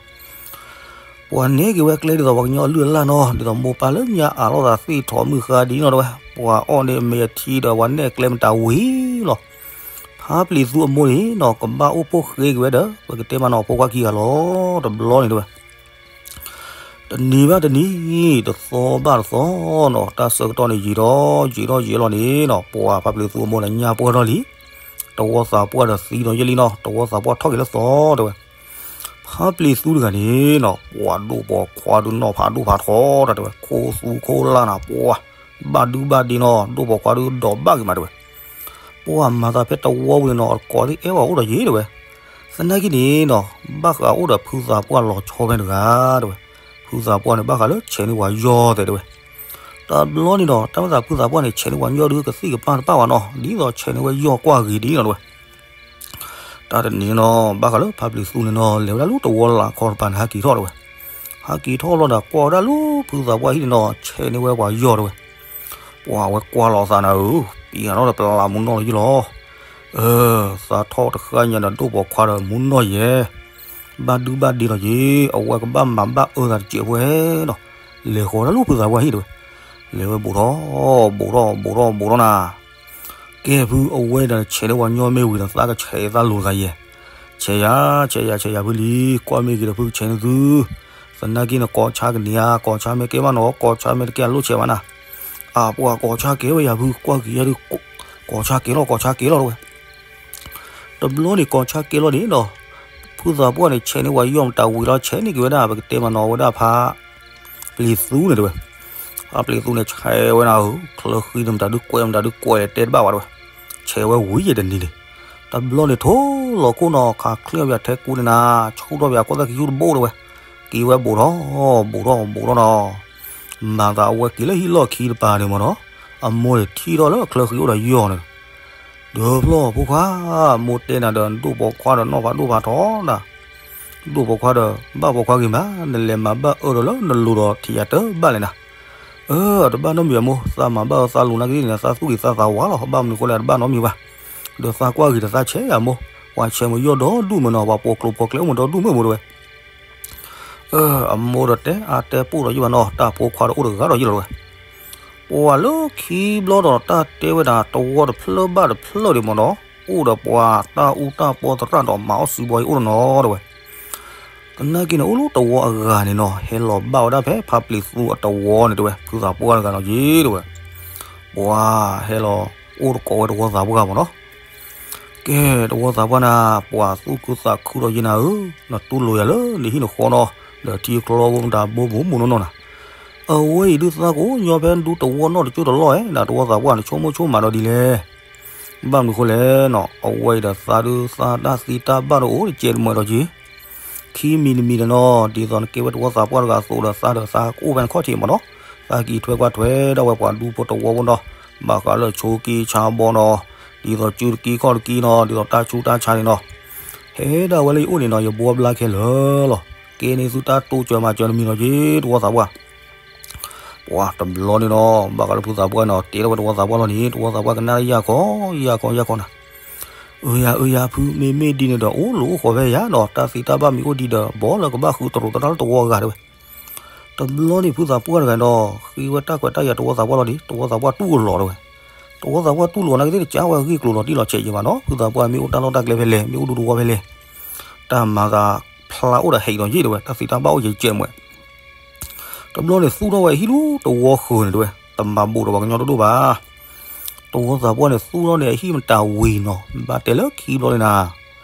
ပှၤနဲက့ၤဝဲကျဲဒ်သိးပှၤကညီအလုၢ်အလၢ်နီၤ ဒ်သိးမိၢ်ပၢ်လၢညါအးလိာ်သးသ့ၣ်ထီၣ်မုၢ်ဃါဒ်နီၤတဲဝဲ, ပှၤအီၣ်န့ၢ်အမဲာ်အထံဒီးပှၤနဲၣ်ကျဲမတၤဝံၤလီၤ, ဖါပျံၤသူအမိၢ်န့ၣ်နီၤ ကဘၣ်အိၣ်ဖှိၣ်ဃ့က့ၤဝဲဒီး ပကတဲမးနီၤ ဖိခွါခံဂၤလီၤ တဘျီန့ၣ်တဲဝဲ တနံၤဘၣ်တနံၤ တသီဘၣ်တသီနီၤ တၢ်ဆၢကတီၢ်န့ၣ်ယံာ်ထီၣ်ယံာ်ထီၣ်ယံာ်လီၤန့ၣ်နီၤ ပှၤဖါပျံၤသူအမိၢ်န့ၣ်ညါပှၢ်ထီၣ်လံ, တဝီသးပှၢ်ဒီးသံဒီးယဲၢ်လံနီၤ တဝီသးပှၢ်ထီၣ်က့ၤလၢသီတဲဝဲ, ဖါပျံၤသူတဂၤန့ၣ်နီၤ ပှၤဒိၣ်ပိာ်ခွါဒုးနီၢ်ဖးဒိၣ်ဖးထီတၢ်တဲဝဲ ခိၣ်သူခိၣ်လၢ်နၤ ပှၤ ဘၣ်ဒုဘၣ်ဒ့နီၤ ဒိၣ်ပိာ်ခွါဒုးဒီးဘၣ်က့ၤမးတဲဝဲ ပှၤမၤသးဖဲတဝီပူၤန့ၣ်နီၤ ကိးသ့ၣ်အဲၣ်ဝဲအိၣ်ဒီးယ့ၣ်တဲဝဲ, သနာ်က့န့ၣ်နီၤ ဘၣ်ဃးအိၣ်ဒီးဖုသးပှၢ်လီၤဆီဖဲတဂၤတဲဝဲ, ဖုသးပှၢ်န့ၣ် ဘၣ်ဃးလၢဆဲးန့ၢ်ပှၤယီၢ်သဲးတဲဝဲ, တဘျီန့ၣ်ဒီး တၢ်မ့ၢ်သးဖုသးပှၢ်န့ၣ် ဆဲးန့ၢ်ပှၤယီၢ်ဒုးကသံၣ်ကပၢ်တပၣ်ဘၣ်နီၤ ဒ်သိးဆဲးန့ၢ်ဝဲယီၢ်ကွၢ်ဂ့ၤဒ်နီၤတဲဝဲ တၢ်တနံၤနီၤ ဘၣ်ဃးလၢဖါပျံၤသူန့ၣ်နီၤ လဲၤဝဲဒၣ်လၢတဝီလၢ်ခီတပၤန့ၣ် ဟဲက့ၤထီၣ်တဲဝဲ, ဟဲက့ၤထီၣ်လီၤဒီး ကွၢ်ဝဲဒၣ်လၢဖုသးပှၢ်ဟံၣ်န့ၣ်နီၤ ဆဲးန့ၢ်ဝဲပှၤယီၢ်တဲဝဲ, ပှၤဝဲကွၢ်လီၤအသးနၤဧၢ, ပံၤဟးထီၣ်ဒီးပလးမူနီၢ်လီၤယ့ၣ်လီၤ, အၢ သးထီၣ်တဃၣ်ညါဒီးဒိၣ်ပိာ်ခွါဒီးမူနီၢ်ယဲၢ်, ဘၣ်ဒုဘၣ်ဒ့လီၤယ့ၣ် အဝဲကဘၣ်မၤဘၣ်အၢသးတစဲးဖဲနီၤ, လဲၤဃီၤဒၣ်လၢဖုသးပှၢ်ဟံၣ်တဲဝဲ, လဲၤဝဲဘူးထီၣ် ဘူးထီၣ် ဘူးထီၣ် ဘူးထီၣ်နၤ ကဲဖု အဝဲဒၣ်ဆဲးန့ၢ်ပှၤညီမ့ၢ်ဝံၤဒီး သးကဆဲးသးလိၤတဂၤယဲၢ်, ဆဲးယၤ ဆဲးယၤ ဆဲးယၤဖုလံ, ကွၢ်မ့ၢ်ဂ့ၤဒီးဖုကဆဲးန့ၢ်သု, သနာ်က့န့ၣ် ကိးဆါကန့ၢ်ဧါ, ကိးဆါမ့ၢ်ကဲဘၣ်နီၤ ကိးဆါမ့ၢ်တကဲအလိၣ်ဆဲးဘၣ်နၤ, အၢ ပှၤကိးဆါကဲဝဲယၤဖု ကွၢ်က့ၤယဲၢ်ဒုး, ကိးဆါကဲလီၤ ကိးဆါကဲလီၤတဲဝဲ တဘျီန့ၣ်ကိးဆါကဲလီၤန့ၣ်နီၤ, ဖုသးပှၢ်န့ၣ် ဆဲးန့ၢ်ပှၤယီၢ်မတၤဝံၤလီၤ ဆဲးန့ၢ်က့ၤဝဲဒၣ် ပကတဲမးနီၤဝဲဒၣ်ဖါ ပျံၤသူန့ၣ်တဲဝဲ, ဖါပျံၤသူန့ၣ် ဆဲးဝဲနၤဧၢ, ချၢဃံန့ၣ် မတၤဒုးကွဲး မတၤဒုးကွဲးတဲတဘၣ်ဝဲတဲဝဲ, ဆဲးဝဲဝံၤယဲၢ်တနံၤန့ၣ်, တ တဘျီန့ၣ်ထိၣ်လီၤခိၣ်နီၤ ခးချ့အီၣ်ပယၤထဲကူန့ၣ်နၤ, ဆူၣ်ထီၣ်ပယၤကီၢ်သၣ်ခံဆူၣ်တဘိၣ်တဲဝဲ, က့ၤဝဲဘူးထီၣ်, ဘူးထီၣ် ဘူးထီၣ်နီၤ, မၤသးအဝဲက့ၤလၢဟံၣ်လီၢ်ခံတပၤန့ၣ်မ့ၢ်နီၤ, အမိၢ်န့ၣ်ထံၣ်ထီၣ်လၢချၢဃံအိၣ်ဒီးယီၤန့ၣ်, ဒီးဖျီၣ်ဖိခွါ, မိၢ်တဲနၤဒီးဒိၣ်ပိာ်ခွါဒီးနီၢ်ဖးဒိၣ်ဖးထီနၤ, ဒိၣ်ပိာ်ခွါဒီး ဘၣ်ပိာ်ခွါဂ့ၤမး, နလဲၤမၤဘၣ်အၢဒီးလၢနလိၤဒီးထံၣ်ယၤတဘၣ်လဲၣ်နၤ, အၢ တဘၣ်နီတမံၤအမိၢ်, သးမၤဘၣ်အၢသးလိၤနာ်က့န့ၣ် သးသူၣ်ဂ့ၤသးသးဝါလီၤ, ဘၣ်မနုၤဃိလဲၣ် တဘၣ်နီတမံၤဘၣ်, ဒီးသးကွၢ်ဂ့ၤဒီးသးဆဲးယၤမိၢ်, ပှၤဆဲးမုၢ်ယီၢ်ဒီဒူၣ်မ့ၢ်နီၤ, ပှၤပိာ်ကျိၤပိာ်ကျဲအိၣ်မုၢ်ဒီဒူၣ်မ့ၢ်မိၢ်တဲဝဲ အၢ အမိၢ်ဒီးတဲအါတဲပိၢ်ဒီးယဘၣ်နီၤ, တၢ်ဖိခွါဒီးအိၣ်တဂၤဒီးယလီၤတဲဝဲ, ပှၤလၢခံဘျီဒီးတၢ်တဲဝဲဒၣ် တဝီတဖျၢၣ်ဘၣ်တဖျၢၣ်ဒံးမ့ၢ်နီၤ, အိၣ်ဒီးပှၤတၢ်အူတၢ်ပီသရၣ်ဒီးမၤအီၣ်စံးဘှီအံၤအိၣ်တနီၤတဲဝဲ, သနာ်က့န့ၣ် အိၣ်လၢတဝီအဂၤန့ၣ်နီၤ, ဟဲလီၤဘၣ်ဝဲဒၣ်ဖဲဖါပျံၤသူအတဝီန့ၣ်တဲဝဲ, ဖုသးပှၢ်တဂၤနီၤက့တဲဝဲ, ပှၤဟဲလီၤအိၣ်တကိးဝဲတဝီသးပှၢ်မ့ၢ်နီၤ ကဲ တဝီသးပှၢ်နၤ, ပှၤသူၣ်ခုသးခုဒီးယနၤဧၢ, နတူၢ်လိာ်ယၤလၢနဟံၣ်နဃီနီၤ, ဒီးထံကျီဖိမတၤဘိမူးမူးနီၢ်နီၢ်နၤ, အဝဲအံၤဒုးသးကိးညီဖဲဒူတဝီနီၢ်တကၠိၢ်တလီၢ်ဧဲ, နတဝီသးပှၢ်နဆိကမိၣ်ဆိကမးဒီးဒ်လဲၣ်, ဘၣ်မနုၤဃိလဲၣ်နီၤ, အဝဲအံၤဒီးသးဒုးသးတၢ်သံတၢ်ဘၣ်ဒီးအိၣ်တကဲးတမှဲၤဒီးက့ၤ ခံမံၤတမံၤဒီးနီၤ, ဒ်သိးနကဲဝဲတဝီသးပှၢ်တဂၤအသိးဒီး သးဒီးသးကအိၣ်ဖဲနခီၣ်ထံးမ့ၢ်နီၤ, သးက့ၤထွဲကွၢ်ထွဲဒၣ်ဝဲပှၤဒူဖိတဝီဖိနီၤ, ဘၣ်ဃးလၢဆိက့ဆါဘီနီၤ, ဒ်သိးစုတက့ခီၣ်တက့နီၤ, ဒ်သိးတၢ်ဆူးတၢ်ဆါန့ၣ်နီၤ, ဟဲဒၣ်ဝဲလၢယအိၣ်န့ၣ်နီၤ, ယဘှီဘျါခဲလၢာ်လီၤ, ကဲန့ၣ်သုတၢ်တိစၢၤမၤစၢၤတမံၤနီၤက့ၤ တဝီသးပှၢ် ပှၤတဘျီန့ၣ်နီၤ, ဘၣ်ဃးလၢဖုသးပှၢ်နီၤ, တဲထီၣ်ဝဲတဝီသးပှၢ်လီၤန့ၣ်, တဝီသးပှၢ်ကနၣ်လၢယၤခီ, ယၤခီ ယၤခီနၤ, အၢယၤ အၢယၤဖု, မ့မ့ၢ်ဒ်န့ၣ်ဒီး အိၣ်လၢအိၣ်ဃီဖဲယၤနီၤ, တၢ်သံတၢ်ဘၣ်မ့ၢ်အိၣ်ဒံးဒီး ဘီလၢကဘၣ်ဃုတရိးသရၣ်လၢတဝီအဂၤတဲဝဲ, တဘျီန့ၣ်ဖုသးပှၢ်တဂၤဒီး ဃ့ဝဲတၢ်ခွဲးတၢ်ယာ်တဝီသးပှၢ်လီၤန့ၣ်, တဝီသးပှၢ်တူၢ်လိာ်တဲဝဲ, တဝီသးပှၢ်တူၢ်လိာ်နာ်က့သ့ၣ် တကးဝဲအဂ့ၢ်ကျိၤလီၤတံၢ်လီၤဆဲးယံၤဘၣ်နီၤ, ဖုသးပှၢ်မ့ၢ်အိၣ်တၢ်လီၢ်တၢ်ကျဲဖဲလဲၣ်, မ့ၢ်အိၣ်ဒူတဝီဖဲလဲၣ်, တၢ်မၤသးဖျါအိၣ်ဒီးဟဲအံၤဒီးယ့ၣ်တဲဝဲ, တၢ်သံတၢ်ဘၣ်အိၣ်ယံၤကဲးတမှဲၤ တဘျီန့ၣ်သူၣ်ထီၣ်ဝဲဟံၣ်လူတဝီဃၢၤန့ၣ်တဲဝဲ, တမၤဘူးဒီးပှၤကညီတဒိၣ်ဘၣ်, တဝီသးပှၢ်န့ၣ်သူၣ်ထီၣ်န့ၣ်အဟံၣ်မတၤဝံၤနီၤ, ဘၣ်တဲလၢခံဘျီန့ၣ်နၤ,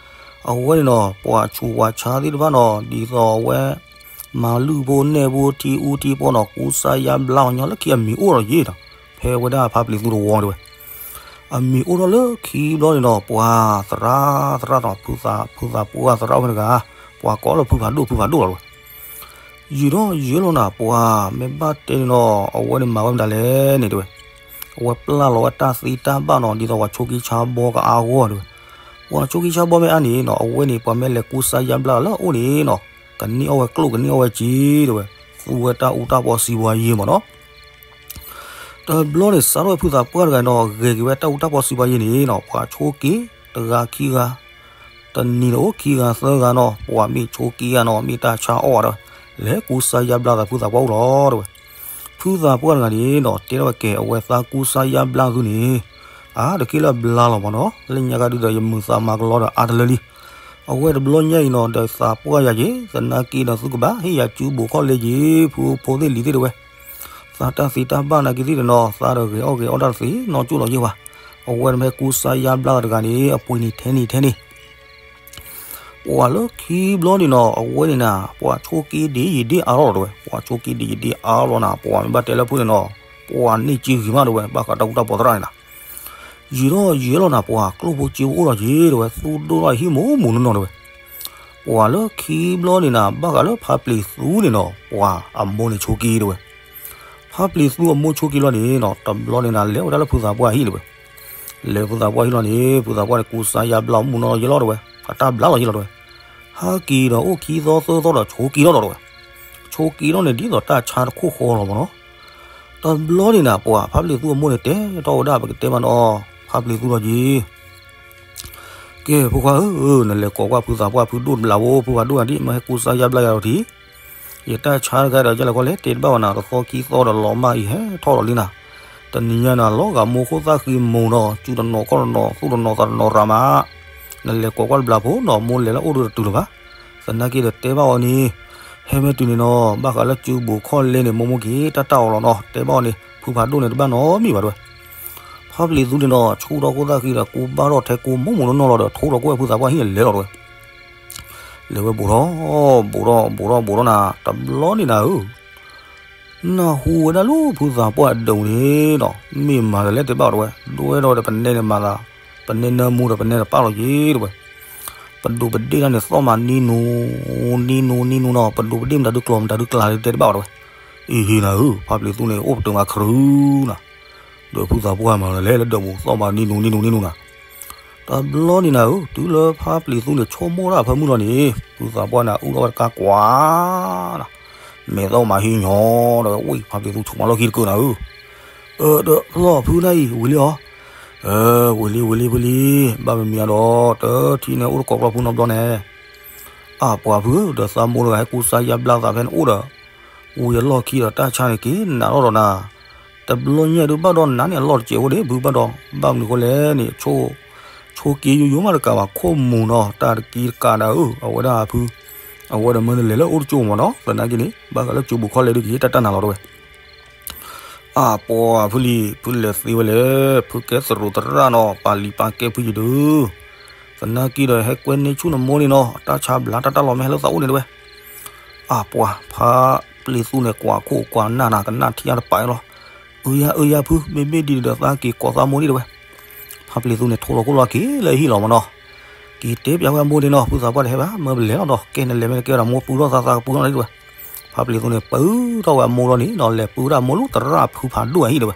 အဝဲန့ၣ်နီၤ, ပှၤဆူးပှၤဆါသ့ၣ်တဖၣ်နီၤ, ဒ်သိးအဝဲ မၤလုၢ်ဖိနဲၣ်ဖိထံအူထံပီၢ်နီၤ, ကူစါယါဘျါအီၤညီလၢခံအမံၤအိၣ်ဒီးယ့ၣ်နီၤ, ဖဲဝဲဒၣ်ဖါပျံၤသူတဝီတဲဝဲ အမံၤအိၣ်ထီၣ်လၢခံဘျီန့ၣ်ဒီး ပှၤသရၣ်သရၣ်ဒီး ဖုသးပှၢ်သရၣ်ဝဲတဂၤ, ပှၤကိးလၢဖုဖးဒိၣ်ဖုဖးဒိၣ်လီၤတဲဝဲ, ယံာ်ထီၣ်ယံာ်လီၤနၤ, ပှၤမ့ၢ်ဘၣ်တဲန့ၣ်ဒီး အဝဲန့ၣ်မၤဝဲမတၤလဲၣ်န့ၣ်တဲဝဲ, အဝဲပျၢ်လီၤဝဲတၢ်သံတၢ်ဘၣ်နီၤ, ဒ်သိးပှၤဆိက့ဆါဘီကအါဂီၢ်တဲဝဲ, ပှၤဆိက့ဆါဘီမ့ၢ်အါန့ၣ်နီၤ, အဝဲန့ၣ် ပှၤမ့ၢ်လဲၤကူစါယါဘျါလၢအအိၣ်န့ၣ်နီၤ, ကန့ၢ်အီၣ်ဝဲကျိၣ်ကန့ၢ်အီၣ်ဝဲစ့တဲဝဲ, သူဝဲတၢ်အူတၢ်ပီစံးဘှါယ့ၣ်မ့ၢ်နီၤ တဘျီန့ၣ် စးထီၣ်ဝဲဖုသးပှၢ်တဂၤန့ၣ်ဒီး ဂဲၤက့ၤဝဲတၢ်အူတၢ်ပီစံးဘှါယ့ၣ်န့ၣ်နီၤ, ပှၤဆိက့တဂၤခံဂၤ, တနံၤဒီးအိၣ်ခံဂၤသၢဂၤနီၤ, ပှၤမ့ၢ်ဆိက့ဂၤနီၤ, မ့ၢ်တၢ်ဆါအီၣ်ဘၣ်ဒီး လဲၤကူစါယါဘျါသးဖုသးပှၢ်အိၣ်လီၤတဲဝဲ, ဖုသးပှၢ်တဂၤန့ၣ်နီၤ တဲထီၣ်ဝဲကဲ အဝဲသးကူစါယါဘျါသုန့ၣ်, အါတက့ၢ်လၢအဘျါလီၤမ့ၢ်နီၤ, လၢညါကဒုဒီး ယမုာ်သးမၤကလီဒီးအါတလၢလံ အဝဲတဘျီညါအံၤနီၤ ဒီးသးပှၢ်ယၤက့ၤ, သနာ်က့ဒီးသုကဘၣ်ဟ့ၣ်ယၤစုဘူးခီၣ်လဲက့ၤ ဖုဖိသ့ၣ်လံၤသ့ၣ်တဲဝဲ, သးတၢ်သံတၢ်ဘၣ်နာ်က့သ့ၣ်တနီၤ သးဒီးဂဲၤအီၣ်ဂဲၤအီတၢ်တသ့နီတကၠိၢ်လီၤယ့ၣ်ဘၣ်, အဝဲတမ့ၢ်ကူစါယါဘျါသးတဂၤန့ၣ် အပှ့ၤန့ၣ်ထဲန့ၣ်ထဲန့ၣ် ပှၤလၢခံဘျီန့ၣ်နီၤ အဝဲန့ၣ်နၤ ပှၤဆိက့ဒ်ယံာ်ဒ်အါလီၤတဲဝဲ, ပှၤဆိက့ဒ်ယံာ်ဒ်အါလီၤနၤ ပှၤမ့ၢ်ဘၣ်တဲလၢဖုန့ၣ်နီၤ ပှၤန့ၢ်စ့ဂ့ၤမးတဲဝဲ ဘၣ်ဃးတၢ်အူတၢ်ပီသရၣ်န့ၣ်နၤ ယံာ်ထီၣ်ယံာ်လီၤနၤ ပှၤကျိၣ်ဖိစ့ဖိအိၣ်ဒီးယ့ၣ်တဲဝဲ သူၣ်ဒိၣ်ထီၣ်ဟံၣ်မူးမူးနီၢ်နီၢ်တဲဝဲ, ပှၤလၢခံဘျီန့ၣ်နၤ ဘၣ်ဃးလၢဖါပျံၤသူန့ၣ်နီၤ ပှၤအမိၢ်န့ၣ်ဆိက့တဲဝဲ, ဖါပျံၤသူအမိၢ်ဆိက့လီၤန့ၣ်နီၤ တဘျီန့ၣ်နၤ လဲၤဝဲဒၣ်လၢဖုသးပှၢ်ဟံၣ်တဲဝဲ, လဲၤဖုသးပှၢ်ဟံၣ်လီၤန့ၣ် ဖုသးပှၢ်န့ၣ် ကူစါယါဘျါမူးနီၢ်လီၤယ့ၣ်လီၤတဲဝဲ, အတၢ်ဘျါလီၤယ့ၣ်လီၤတဲဝဲ, ဟးက့ၤဒီးအိၣ်ခံသီသၢသီဒီးဆိက့ထီၣ်ဒီးတဲဝဲ, ဆိက့ထီၣ်န့ၣ်ဒ်သိးတၢ်ဆါတခိၣ်ဃီလီၤမ့ၢ်နီၤ တဘျီန့ၣ်နၤ ပှၤဖါပျံၤသူအမိၢ်န့ၣ်တဲထီၣ်ဝဲဒၣ် ပကတဲမးနီၤ ဖါပျံၤသူလီၤက့ၤ, ကဲ ဖိခွါဧၢ, နလဲၤကိးကွၢ်ဖုသးပှၢ်ဖုဒိၣ်တဘျီဖိ ဖုဖးဒိၣ်ဂၤဒ် မ့ၢ်ဟဲကူစါယါဘျါယၤဒီးထံၣ်, ယတၢ်ဆါတခါဒီး ယလဲၤကွၢ်လဲၤတဲတဘၣ်ဝဲနၤ တသီခံသီဒီးလီၤမၢ်အံၤဟဲထီၣ်ဒီးလံနၤ, တနံၤညါနၤ လီၤဂာ်မိၢ်ခိၣ်သၣ်ဃံမိၢ်ဒီး စုတနီၤခီၣ်တနီၤ သူၣ်တနီၤသးတနီၤရၤမး, နလဲၤကိးကွၢ်တဘျီဖိနီၤ မိၢ်လဲၤလၢအိၣ်ဒိၣ်တတုၤလၢၤဘၣ်, သနာ်က့ဒီးတဲဘၣ်အီၤန့ၣ်, ဟဲမ့ၢ်တုၤန့ၣ်နီၤ ဘၣ်ဃးလၢစုဘူးခီၣ်လဲန့ၣ် မိၢ်မိၢ်က့ၤ တၢ်တၢ်အီၣ်လီၤနီၤ တဲဘၣ်အီၤန့ၣ် ဖုဖးဒိၣ်န့ၣ်တဘၣ်နီတမံၤဘၣ်တဲဝဲ, ဖါပျံၤသူန့ၣ်နီၤ ဆူၣ်ထီၣ်ခိၣ်သၣ်ဃံဒီး ကူဘၣ်ထီၣ်ထဲကူမိၢ်မိၢ်နီၢ်နီၢ်လီၤဒီး ထိဒီးကွဲၢ်ဖုသးပှၢ်ဟံၣ်န့ၣ်လဲၤလီၤတဲဝဲ, လဲၤဝဲဘူးထီၣ်, ဘူးထီၣ် ဘူးထီၣ် ဘူးထီၣ်နၤ တဘျီန့ၣ်နၤဧၢ, နၢ်ဟူဝဲဒၣ်လၢဖုသးပှၢ်အဒိးန့ၣ်နီၤ မ့ၢ်မၤတလဲၣ်တဲဘၣ်အီၤတဲဝဲ ဒိၣ်ဝဲဒီးပနဲန့ၣ်မၤသး, ပနဲနၢမူဒီး ပနဲတပၣ်လီၤက့ၤတဲဝဲ. ပဒိးပဒ့ၣ်တၢ်န့ၣ် သီၣ်မးနံနူ နံနူ နံနူနီၤ, ပဒိးပဒ့ၣ်မတၤဒုးကျီၤ မတၤဒုးကျါဒုးတဲတဘၣ်ဘၣ်တဲဝဲ. အံၤဟ့နၤဧၢ, ဖါပျံၤသူန့ၣ် အိၣ်ပတုာ်မးခရုနၤ, ဒီးဖုသးပှၢ်မၤလဲၤလၢဒၢးပူၤ သီၣ်မးနံနူ နံနူ နံနူနၤ. တဘျီန့ၣ်နၤဧၢ, တုၤလၢဖါပျံၤသူန့ၣ် ဆိကမိၣ်တၢ်အဖၢမုၢ်လီၤန့ၣ်, ဖုသးပှၢ်န့ၣ် အုၣ်ထီၣ်ဝဲတကါကွၢ်နၤ, မဲာ်သီၣ်မးဟံးညီဒီးဝဲ, ဝံၢ်ဖါပျံၤသူဆိကမိၣ်လီၢ်ခံတကၢနၤဧၢ. အၢ ဒီးဖုလီၤဖုနၢ်အံၤ ဝံၤလံဧါ. အၢ ဝံၤလံ ဝံၤလံ ဝံၤလံ, ဘၣ်မနုၤဒီး တထံၣ်န့ၣ်အိၣ်တကိးကျီၢ်ဖုနီတဘျီန့ၣ်. အၢ ပှၤဖုဧၢ, ဒီးသးမိၢ်တဂၤဟဲကူစါယါဘျါသးဖဲန့ၣ်အိၣ်ဒီး, ဝံၤအလီၢ်ခံဒီးတၢ်ဆါန့ၣ် က့ၤနးထီၣ်ဒီးနၤ, တဘျီညါဒုးဘၣ်ဒီးနၤန့ၣ် အလီၢ်တစဲးဖိဒီး ဖုဘၣ်ဒီး ဘၣ်မနုၤဃိလဲၣ်န့ၣ်, ဆိက့ယိယိမးတကးဘၣ် ခိၣ်မူၤနီၤ တၢ်တကံတကးနၤဧၢ, အဝဲဒၣ်ဖု, အဝဲဒီးမၢနလဲၤလၢအိၣ်တကၠိမးနီၤ, သနာ်က့န့ၣ် ဘၣ်ဃးလၢကၠိပူၤခီလဲၣ်ဒုးကဟ့ၣ်တၢ်တၢ်နၤလီၤတဲဝဲ. အၢ ပှၤဖုလံၤ ဖုလဲၤသ့ဝဲလဲၣ်, ဖုကဲသရူးသရၣ်နီၤ ပာ်လံာ်ပာ်ကဲဖုယံၤဒုး, သနာ်က့ဒီးဟဲကွဲန့ၢ်ဆူၣ်နမိၢ်န့ၣ်နီၤ, တၢ်ဆါဘျါတၢ်တၢ်လီၤမ့ၢ်ဟဲလၢသးအိၣ်န့ၣ်တဲဝဲ. အၢ ပှၤဖါပျံၤသူန့ၣ် ကွၢ်ခိၣ်ကွၢ်နၢ်နၤ ကနၣ်ထံၣ်အါတပာ်လီၤ. အၢယါ အၢယါဖု, မ့မ့ၢ်ဒ်န့ၣ်ဒီးသးက့ၤကိးသးမိၢ်န့ၣ်တဲဝဲ. ဖါပျံၤသူန့ၣ် ထိၣ်လီၤခိၣ်လီၤက့ၤလၢဟံၣ်လီၤမးနီၤ, က့ၤတဲပၠးဝဲအမိၢ်န့ၣ်နီၤ, ဖုသးပှၢ်တဟဲဘၣ် မၢပလဲၤလီၤဒီး ကဲနလဲၤမ့ၢ်တကဲဒီး မိၢ်ပုၢ်ထီၣ်သး သးကပုၢ်ထီၣ်န့ၣ်တဲဝဲ. ဖါပျံၤသူန့ၣ် ပုၢ်ထီၣ်ဝဲအမိၢ်လီၤန့ၣ်နီၤ, လဲၤပုၢ်ဝဲဒၣ်အမိၢ်လၢသရၣ်ဖုဖးဒိၣ်အဟံၣ်တဲဝဲ.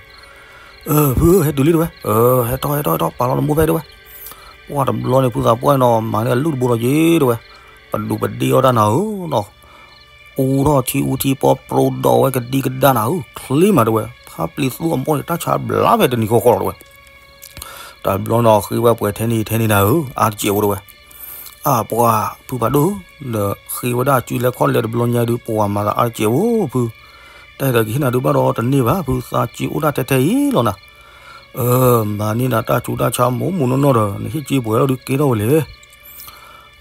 အၢ ဖုဧၢ ဟဲတုၤလံတဲဝဲ, အၢ ဟဲထီၣ် ဟဲထီၣ် ဟဲထီၣ် ပာ်လီၤနမိၢ်ဖဲတဲဝဲ. ပှၢ်တဘျီန့ၣ် ဖုသးပှၢ်နီၤ မၤန့ၢ်အလုၢ်တဘိလီၤက့ၤတဲဝဲ, ပဒိးပဒ့ၣ်အီၣ်တၢ်နၤဧၢနီၤ, အူထီၣ်ထံအူထံပီ ပရိဒီးဝဲကဒံကဒါနၤဧၢ, ချ့မးတဲဝဲ, ဖါပျံၤသူအမိၢ်န့ၣ် တၢ်ဆါဘျါဖဲတနံၤဃီဃီလီၤတဲဝဲ. တဘျီနီၤ ဃ့ဝဲပှဲၤထဲန့ၣ်ထဲန့ၣ်နၤဧၢ, အါတစဲးဖိတဲဝဲ. အၢ ပှၤဖုဖးဒိၣ်, ဒီးဃ့ဝဲဒၣ်စုလဲခီၣ်လဲတဘျီညါဒုး ပှၤမၤသးအါတစဲးဖိဖု, တၢ်အံၤဒီးကဟ့ၣ်နၤဒုးဘၣ်ဒီးတန့ၢ်ဘၣ်ဖု, သးစ့အိၣ်ဒၣ်ထဲထဲအံၤလီၤနၤ. အၢ မၤန့ၢ်နၤတၢ်ဆူးတၢ်ဆါမိၢ်မိၢ်နီၢ်နီၢ်ဒီး နဟ့ၣ်စ့ပှဲၤလီၤဒုးကဲထီၣ်ဝဲလဲၣ်.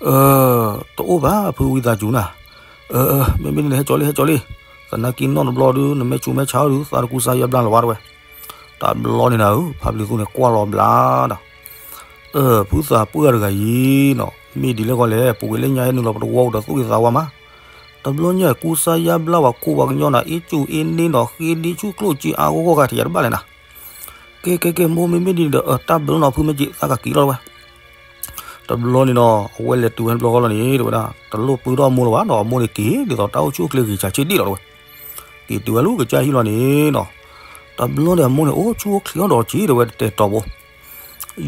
အၢ တအိၣ်ဘၣ်ဖုဝံသးစူၤနၤ. အၢ အၢ မ့မ့ၢ်န့ၣ် ဟဲကၠီလံ ဟဲကၠီလံ, သနာ်က့နီၢ်တဘျီဒုး နမ့ၢ်ဆူးမ့ၢ်ဆါဒုး သးတကူစါယါဘျါလၢၤဘၣ်တဲဝဲ. တဘျီန့ၣ်နၤဧၢ, ဖါပျံၤသူန့ၣ် ကွၢ်လီၤဘျါဒီး, အၢ ဖုသးပှၢ်တဂၤအံၤနီၤ, မ့ၢ်ဒ်လဲၣ်ဃီလဲၣ်, ပူၤကွံာ်လၢညါဟဲနုာ်လီၤပတဝီအိၣ်ဒီးသူၣ်ဂ့ၤသးဝါမး, တဘျီညါကူစါယါဘျါဝဲ ကိးပှၤကညီနၤ အ့ၣ်ကူၣ်အ့ၣ်န့ၣ်ဒီး ဃ့ဒံဆူၣ်ကျိၣ်စ့အါဂီၢ်ဂီၢ်ဂၤ ထံၣ်ယၤတဘၣ်လဲၣ်နၤ. ကဲ ကဲ ကဲ မိၢ် မ့မ့ၢ်ဒ်န့ၣ်ဒီး အၢ တၢ်ဘျုးနီၤ ဖုမ့ၢ်က့ၤ သးကက့ၤလီၤတဲဝဲ. တဘျီန့ၣ်နီၤ အဝဲလဲၤတုၤဝဲတဘျီဃီလီၤန့ၣ် တဲဝဲဒၣ် တလိၣ်ပုၢ်ထီၣ်မိၢ်လၢၤဘၣ်နီၤ, အမိၢ်န့ၣ်က့ၤဒ်သိးတၢ်အိၣ်ဆူၣ်အိၣ်ချ့ဂ့ၤစှၤဆ့ဒံးလီၤတဲဝဲ. က့ၤတုၤဝဲလၢကစၢ်ဟံၣ်လီၤန့ၣ်နီၤ, တဘျီန့ၣ်အမိၢ်န့ၣ် အိၣ်ဆူၣ်အိၣ်ချ့အီၤဒီးက့ၤတဲဝဲ တတဲာ်တီၤဘိ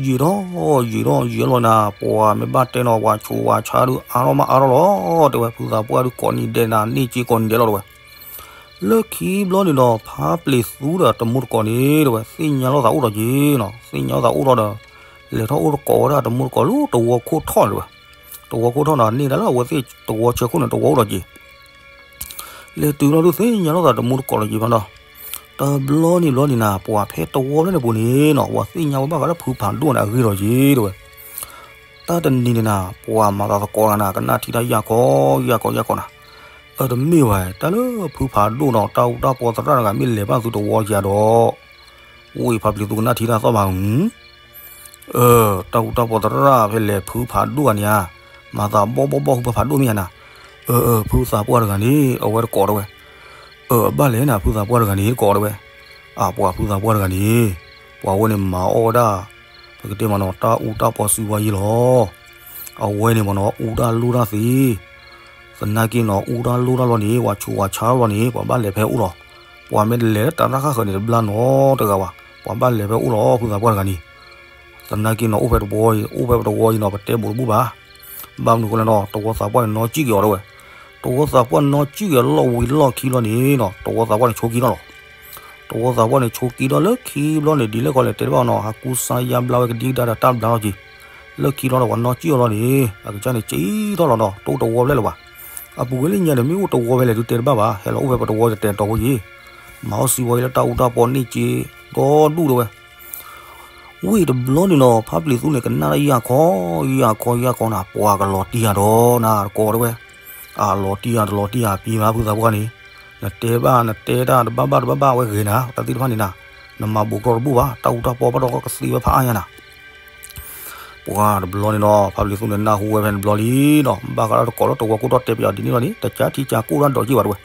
ယံာ်ထီၣ် ယံာ်ထီၣ် ယံာ်လီၤနၤ, ပှၤမ့ၢ်ဘၣ်တဲနီၤ ဝၤဆူးဝၤဆါဒုးအါထီၣ်မးအါထီၣ်လီၤ တဲဝဲ, ဖုသးပှၢ်ဒုးကိးနံၤဒဲးနၤ န့ၢ်စ့ကိးနံၤဒဲးလီၤတဲဝဲ. လၢခံဘျီန့ၣ်ဒီး ဖါပျံၤသူဒီးတမူတကိးန့ၣ် တဲဝဲ သ့ၣ်ညါလိာ်သးအိၣ်ဒီးက့ၤနီၤ, သ့ၣ်ညါလိာ်သးအိၣ်ထီၣ်ဒီး လဲၤထီၣ်အိၣ်တကိးဝဲဒၣ်တမူတကိးလၢတဝီခိၣ်ထီၣ်န့ၣ်တဲဝဲ, တဝီခိၣ်ထီၣ်န့ၣ် န့ၢ်ဒၣ်လၢအဝဲသ့ၣ်တဝီဆၢခိၣ်န့ၣ် တဝီအိၣ်ဒီးက့ၤ လဲၤတုၤလီၤဒုးသ့ၣ်ညါလိာ်သးတမူတကိးလီၤက့ၤဖးဒီး, တဘျီန့ၣ်ဘျီန့ၣ်နၤ ပှၤဖဲတဝီဖျၢၣ်န့ၣ်ပူၤန့ၣ်နီၤ ပှၤသ့ၣ်ညါဝဲဘၣ်ဃးလၢဖုဖးဒိၣ်န့ၣ်အဂ့ၢ်လီၤက့ၤတဲဝဲ. တၢ်တနံၤန့ၣ်နၤ ပှၤမၤသးသကိးတဂၤန့ၣ် ကနၣ်ထံတၢ်ယၢ်ခီ ယၢ်ခီ ယၢ်ခီနၤ, အၢ တမ့ၢ်ဘၣ် တၢ်လၢဖုဖးဒိၣ်နီၤ တၢ်အူတၢ်ပီသရၣ်တဂၤမ့ၢ်လဲၤဘၣ်သုတဝီယၤဒီး ဝံၢ်ဖါပျံၤသူကနၣ်ထံတၢ်သီၣ်မးဧၢ အၢ တၢ်အူတၢ်ပီသရၣ်ဖဲလဲၤဖုဖးဒိၣ်ဂၤန့ၣ်ဧါ, မၤသးဘီၣ်ဘီၣ်ဘီၣ် ဖုဖးဒိၣ်မ့ၢ်ဧါနၤ, အၢ အၢ ဖုသးပှၢ်တဂၤန့ၣ် အဝဲတကိးတဲဝဲ, အၢ အဘၣ်လဲၣ်နၤ ဖုသးပှၢ်တဂၤန့ၣ်တကိးတဲဝဲ, အၢ ပှၤဖုသးပှၢ်တဂၤန့ၣ် ပှၤဝဲန့ၣ်မၤအီၣ်ဝဲဒၣ် ပကတဲမးနီၤ တၢ်အူတၢ်ပီစုဝါယံလီၤ အဝဲန့ၣ်မးနီၤ အူတၢ်လိၣ်တၢ်သ့, သနာ်က့နီၤ အူတၢ်လိၣ်တၢ်လီၤန့ၣ် ပှၤဆူးပှၤဆါလီၤန့ၣ် ပှၤဘၣ်လဲၤဖဲအိၣ်လီၤ, ပှၤမ့ၢ်တလဲၤလၢတၢ်ရၣ်ဃၣ်ဃၢၤန့ၣ် တဘျါနီတဂၤဘၣ်, ပှၤဘၣ်လဲၤဖဲအိၣ်လီၤ ဖုသးပှၢ်တဂၤန့ၣ်, သနာ်က့နီၤ အိၣ်ဖဲတဝီအံၤ အိၣ်ဖဲပတဝီအံၤနီၤ ပတဲဘူးတဘူးဘၣ်, ဘၣ်မနုၤဃိလဲၣ်နီၤ တဝီသးပှၢ်န့ၣ် နီၢ်ကံၣ်က့ၤအီၤတဲဝဲ, တဝီသးပှၢ်နီၢ်ကံၣ်က့ၤအီၤလီၢ်ဝံၤလီၢ်ခံလီၤန့ၣ်နီၤ တဝီသးပှၢ်န့ၣ်ဆိကံထီၣ်လီၤ တဝီသးပှၢ်န့ၣ် ဆိကံထီၣ်လၢခံဘျီန့ၣ် ဒ်လဲၣ်ဃီလဲၣ်တဲတဘၣ်နီၤ ဟးကူစါယါဘျါဝဲကဒံကဒါဒီးတၢ်ဘျါလီၤက့ၤ, လၢခံလီၤဒီး ပှၤနီၢ်ကံၣ်အီၤလီၤန့ၣ် အကစၢ်န့ၣ် ကံထီၣ်လီၤဒီး တအိၣ်တဝီဖျဲၣ်လၢၤဘၣ်, အပူၤကွံာ်လၢညါန့ၣ် မ့ၢ်အိၣ်တဝီဖဲလဲၣ်ဒုးတဲတဘၣ်ဘၣ် ဟဲလီၤအိၣ်ဖဲပတဝီတတဲာ်တီၤဖိယံၤ, မၤအီၣ်စံဝီယံၤလၢတၢ်အူတၢ်ပီန့ၢ်စ့ ဒီဒူၣ်တဲဝဲ ဝံၤတဘျီန့ၣ်နီၤ ဖါပျံၤသူန့ၣ် ကနၣ်တၢ်ယၢ်ခီ ယၢ်ခီ ယၢ်ခီနၤ ပှၤကလီၤတံၢ်ယၤဒီးနၤ တကိးတဲဝဲ, အလီၤတံၢ်ယၤ တလီၤတံၢ်ယၤ ပံၤမး ဖုသးပှၢ်န့ၣ်, နတဲဘၣ် နတဲတၢ်တဘၣ်ဘၣ်တဘၣ်ဘၣ် အဝဲဂ့ၤနၤ တၢ်သ့ၣ်တဖၣ်န့ၣ်နၤ, နမၤဘူးကြီတဘူးဘၣ် တၢ်အူတၢ်ပီဘၣ်ဒီးကသ့ဝဲဖးအါညါနၤ ပှၤတဘျီန့ၣ်နီၤ ဖါပျံၤသူန့ၣ် နၢ်ဟူဝဲဖဲန့ၣ်တဘျီလံနီၤ ဘၣ်ဃးလၢတကိးလၢတဝီခိၣ်တီၢ်တဲပယီၤဒ်န့ၣ်လီၤန့ၣ် တကးထံကးကိၢ်တၢ်ဒီးက့ၤဘၣ်တဲဝဲ,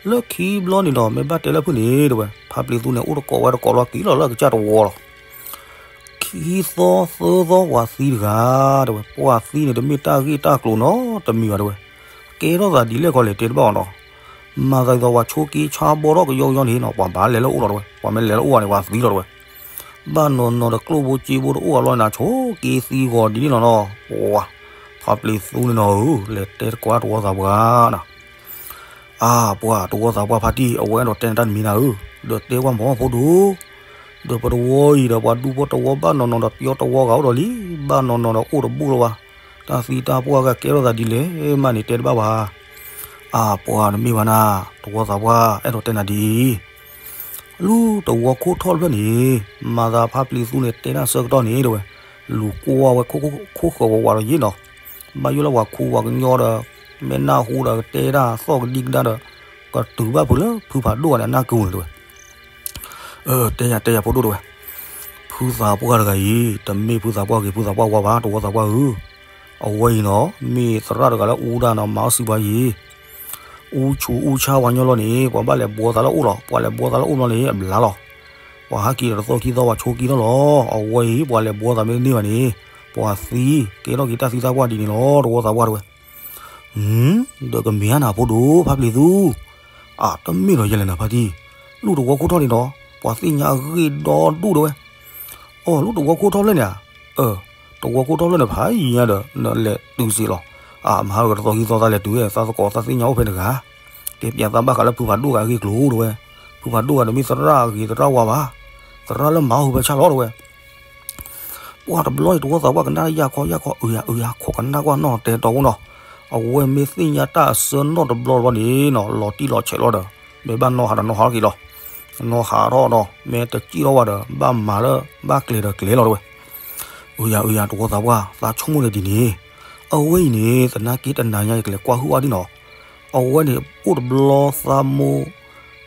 လၢခံဘျီန့ၣ်နီၤ မ့ၢ်ဘၣ်တဲလၢဖုန့ၣ်တဲဝဲ ဖါပျံၤသူန့ၣ် အိၣ်တကိးဝဲတကိးလီၤက့ၤလီၤလၢအကစၢ်တဝီလီၤ ခံ ခံသီသၢသီပှၤသံတဂၤ, တဲဝဲ, ပှၤသံန့ၣ် တမ့ၢ်တၢ်ဂ့ၢ်တၢ်ကျိၤနီတမံၤဘၣ်, တဲဝဲ. ကဲထီၣ်သးဒ်လဲၣ်ခီလဲၣ် တဲတဘၣ်အီၤနီၤ. မၤသးဒ်သိးပှၤဆိးက့ဆါဘီထီၣ်ကယီကယီန့ၣ်နီၤ, ပှၤဘၣ်လဲၤလၢအအိၣ်လီၤ တဲဝဲ, ပှၤမ့ၢ်လဲၤလၢအအိၣ်ဘၣ်န့ၣ် ပှၤသံလီၤ တဲဝဲ. ဘၣ်နီၤနီၤဒီး ကျိၣ်ဖိစ့ဖိတအိၣ်အလီၢ်န့ၣ် ဆိးက့သံဂီၤဒ်န့ၣ်လီၤနီၤ. ပှၤ, ဖါပျံၤသူန့ၣ်နီၤဧၢ, လဲၤတဲသကိးတဝီသးပှၢ်နၤ. အၢ ပှၤတဝီသးပှၢ်ဖါတံၢ်, အဝဲအဲၣ်ဒိးတဲနၤတၢ်တမံၤနၤဧၢ, ဒီးတဲကွၢ်မီၤဖိဒိၣ်, ဒီးပတဝီအံၤဒီး ပှၤဒူဖိတဝီဘၣ်နီၤနီၤဒီး ပယီၤတဝီဂၤအိၣ်ဒီးလံ, ဘၣ်နီၤနီၤဒီးအိၣ်တဘူၣ်လၢၤဘၣ်. တၢ်သံတၢ်ပှၢ်ဂၤကဲထီၣ်သးဒ်လဲၣ်မးန့ၣ် တဲတဘၣ်ဘၣ်. အၢ ပှၤတမ့ၢ်ဘၣ်နၤ, တဝီသးပှၢ်အဲၣ်ဒိးတဲနၤဒ်အံၤ လၢတဝီခိၣ်ထီၣ်တဖျၢၣ်န့ၣ်, မၤသးဖါပျံၤသူန့ၣ် တဲတၢ်ဆၢကတီၢ်န့ၣ် တဲဝဲ, လူၤကွၢ်ဝဲခိၣ်ဃၢၤဝးဝးဒီးယ့ၣ်နီၤ, ဘၣ်ယိၣ်လၢပှၤခူပှၤကညီဒီး မဲာ်နၢ်ဟူဒီးကတဲတၢ်သီၣ်ကဒံကဒါဒီး ကတုၤဘၣ်ဖုးလၢဖုဖးဒိၣ်ဂၤန့ၣ် အနၢ်ကဝုၤန့ၣ် တဲဝဲ. အၢ တဲယၤတဲယၤဖိဒိၣ် တဲဝဲ, ဖုသးပှၢ်တဂၤအံၤ တမ့ၢ်ဖုသးပှၢ်ဂ့ၤ ဖုသးပှၢ်ဝါဘၣ် တဝီသးပှၢ်ဧၢ. အဝဲအံၤနီၤ မ့ၢ်သရၣ်တဂၤလၢအူဒၣ်နီၤ မၤအီၣ်စံးပှၤယံၤ အူဆူးအူဆါဝဲညီလီၤန့ၣ် ပှၤဘၣ်လဲၤဘှီသးလၢအအိၣ်လီၤ. ပှၤလဲၤဘှီသးလၢအအိၣ်ဘျီန့ၣ် အဘျါလီၤ. ပှၤဟးက့ၤဒီးတသီခံသီ ပှၤဆိးက့ထီၣ်လီၤ. အဝဲအံၤ ပှၤလဲၤဘှီသးမ့ၢ်တန့ၢ်ဘၣ်န့ၣ် ပှၤသံ, ကဲထီၣ်က့ၤတၢ်သံတၢ်ပှၢ်ဒ်န့ၣ်လီၤ တဝီသးပှၢ် တဲဝဲ. ဒီးကမ့ၢ်ဧါနၤဖိဒိၣ် ဖါပျံၤသူ, အၢ တမ့ၢ်ဒီးယဲလဲၣ်နၤဖါတံၢ်, လၢတဝီခိၣ်ထီၣ်န့ၣ်ဒီး ပှၤသ့ၣ်ညါအဂ့ၢ်ဒီဒူၣ် တဲဝဲ. အၢ လၢတဝီခိၣ်ထီၣ်ဖျၢၣ်န့ၣ်ဧါ. အၢ တဝီခိၣ်ထီၣ်ဖျၢၣ်န့ၣ် ဖးယံၤညါဒီး နလဲၤတုၤစ့ၢ်လီၤ. အၢ မဟါကတသီခံသီသးလဲၤတုၤဝဲ သးသကိးသးသ့ၣ်ညါအိၣ်ဖဲတဂၤ, တဲပၠးသးဘၣ်ဃးလၢဖုဖးဒိၣ်ဂၤအဂ့ၢ်ကျိၤ တဲဝဲ. ဖုဖးဒိၣ်ဂၤတမ့ၢ်သရၣ်ဂ့ၤသရၣ်ဝါဘၣ်, သရၣ်လၢမၤအီၣ်ဟုဖဲဆၣ်လီၤ တဲဝဲ. ပှၤတဘျီအံၤ တဝီသးပှၢ်ကနၣ်ယၢ်ခီယၢ်ခီ အုယၤအုယၤ ခိးကနၣ်ကွၢ်နီၢ်တဲတီဝဲနီၤ. အဝဲမ့ၢ်သ့ၣ်ညါတၢ်အဆၢနီၢ်တဘျီတဘျီန့ၣ်နီၤ လီၤတံၢ်လီၤဆဲးလီၤဒီး မ့ၢ်ဘၣ်နီၢ်ဟးဒီးနီၢ်ဟးထီၣ်က့ၤလီၤ. နီၢ်ဟးထီၣ်ဒီး မ့ၢ်တစံၣ်ထီၣ်ဝဲဒီး ဘၣ်မၤလၢ ဘၣ်ကျဲၤဒီးကျဲၤလီၤ တဲဝဲ. အုယၤအုယၤ တဝီသးပှၢ် သးဆိကမိၣ်န့ၣ်ဒ်န့ၣ်, အဝဲအံၤန့ၣ် သနာ်က့တနၤညါအံၤ ကလဲၤကွၢ်ဟုၣ်အီၤဒ်နီၤ. အဝဲန့ၣ် အိၣ်တဘျီသးမိၢ်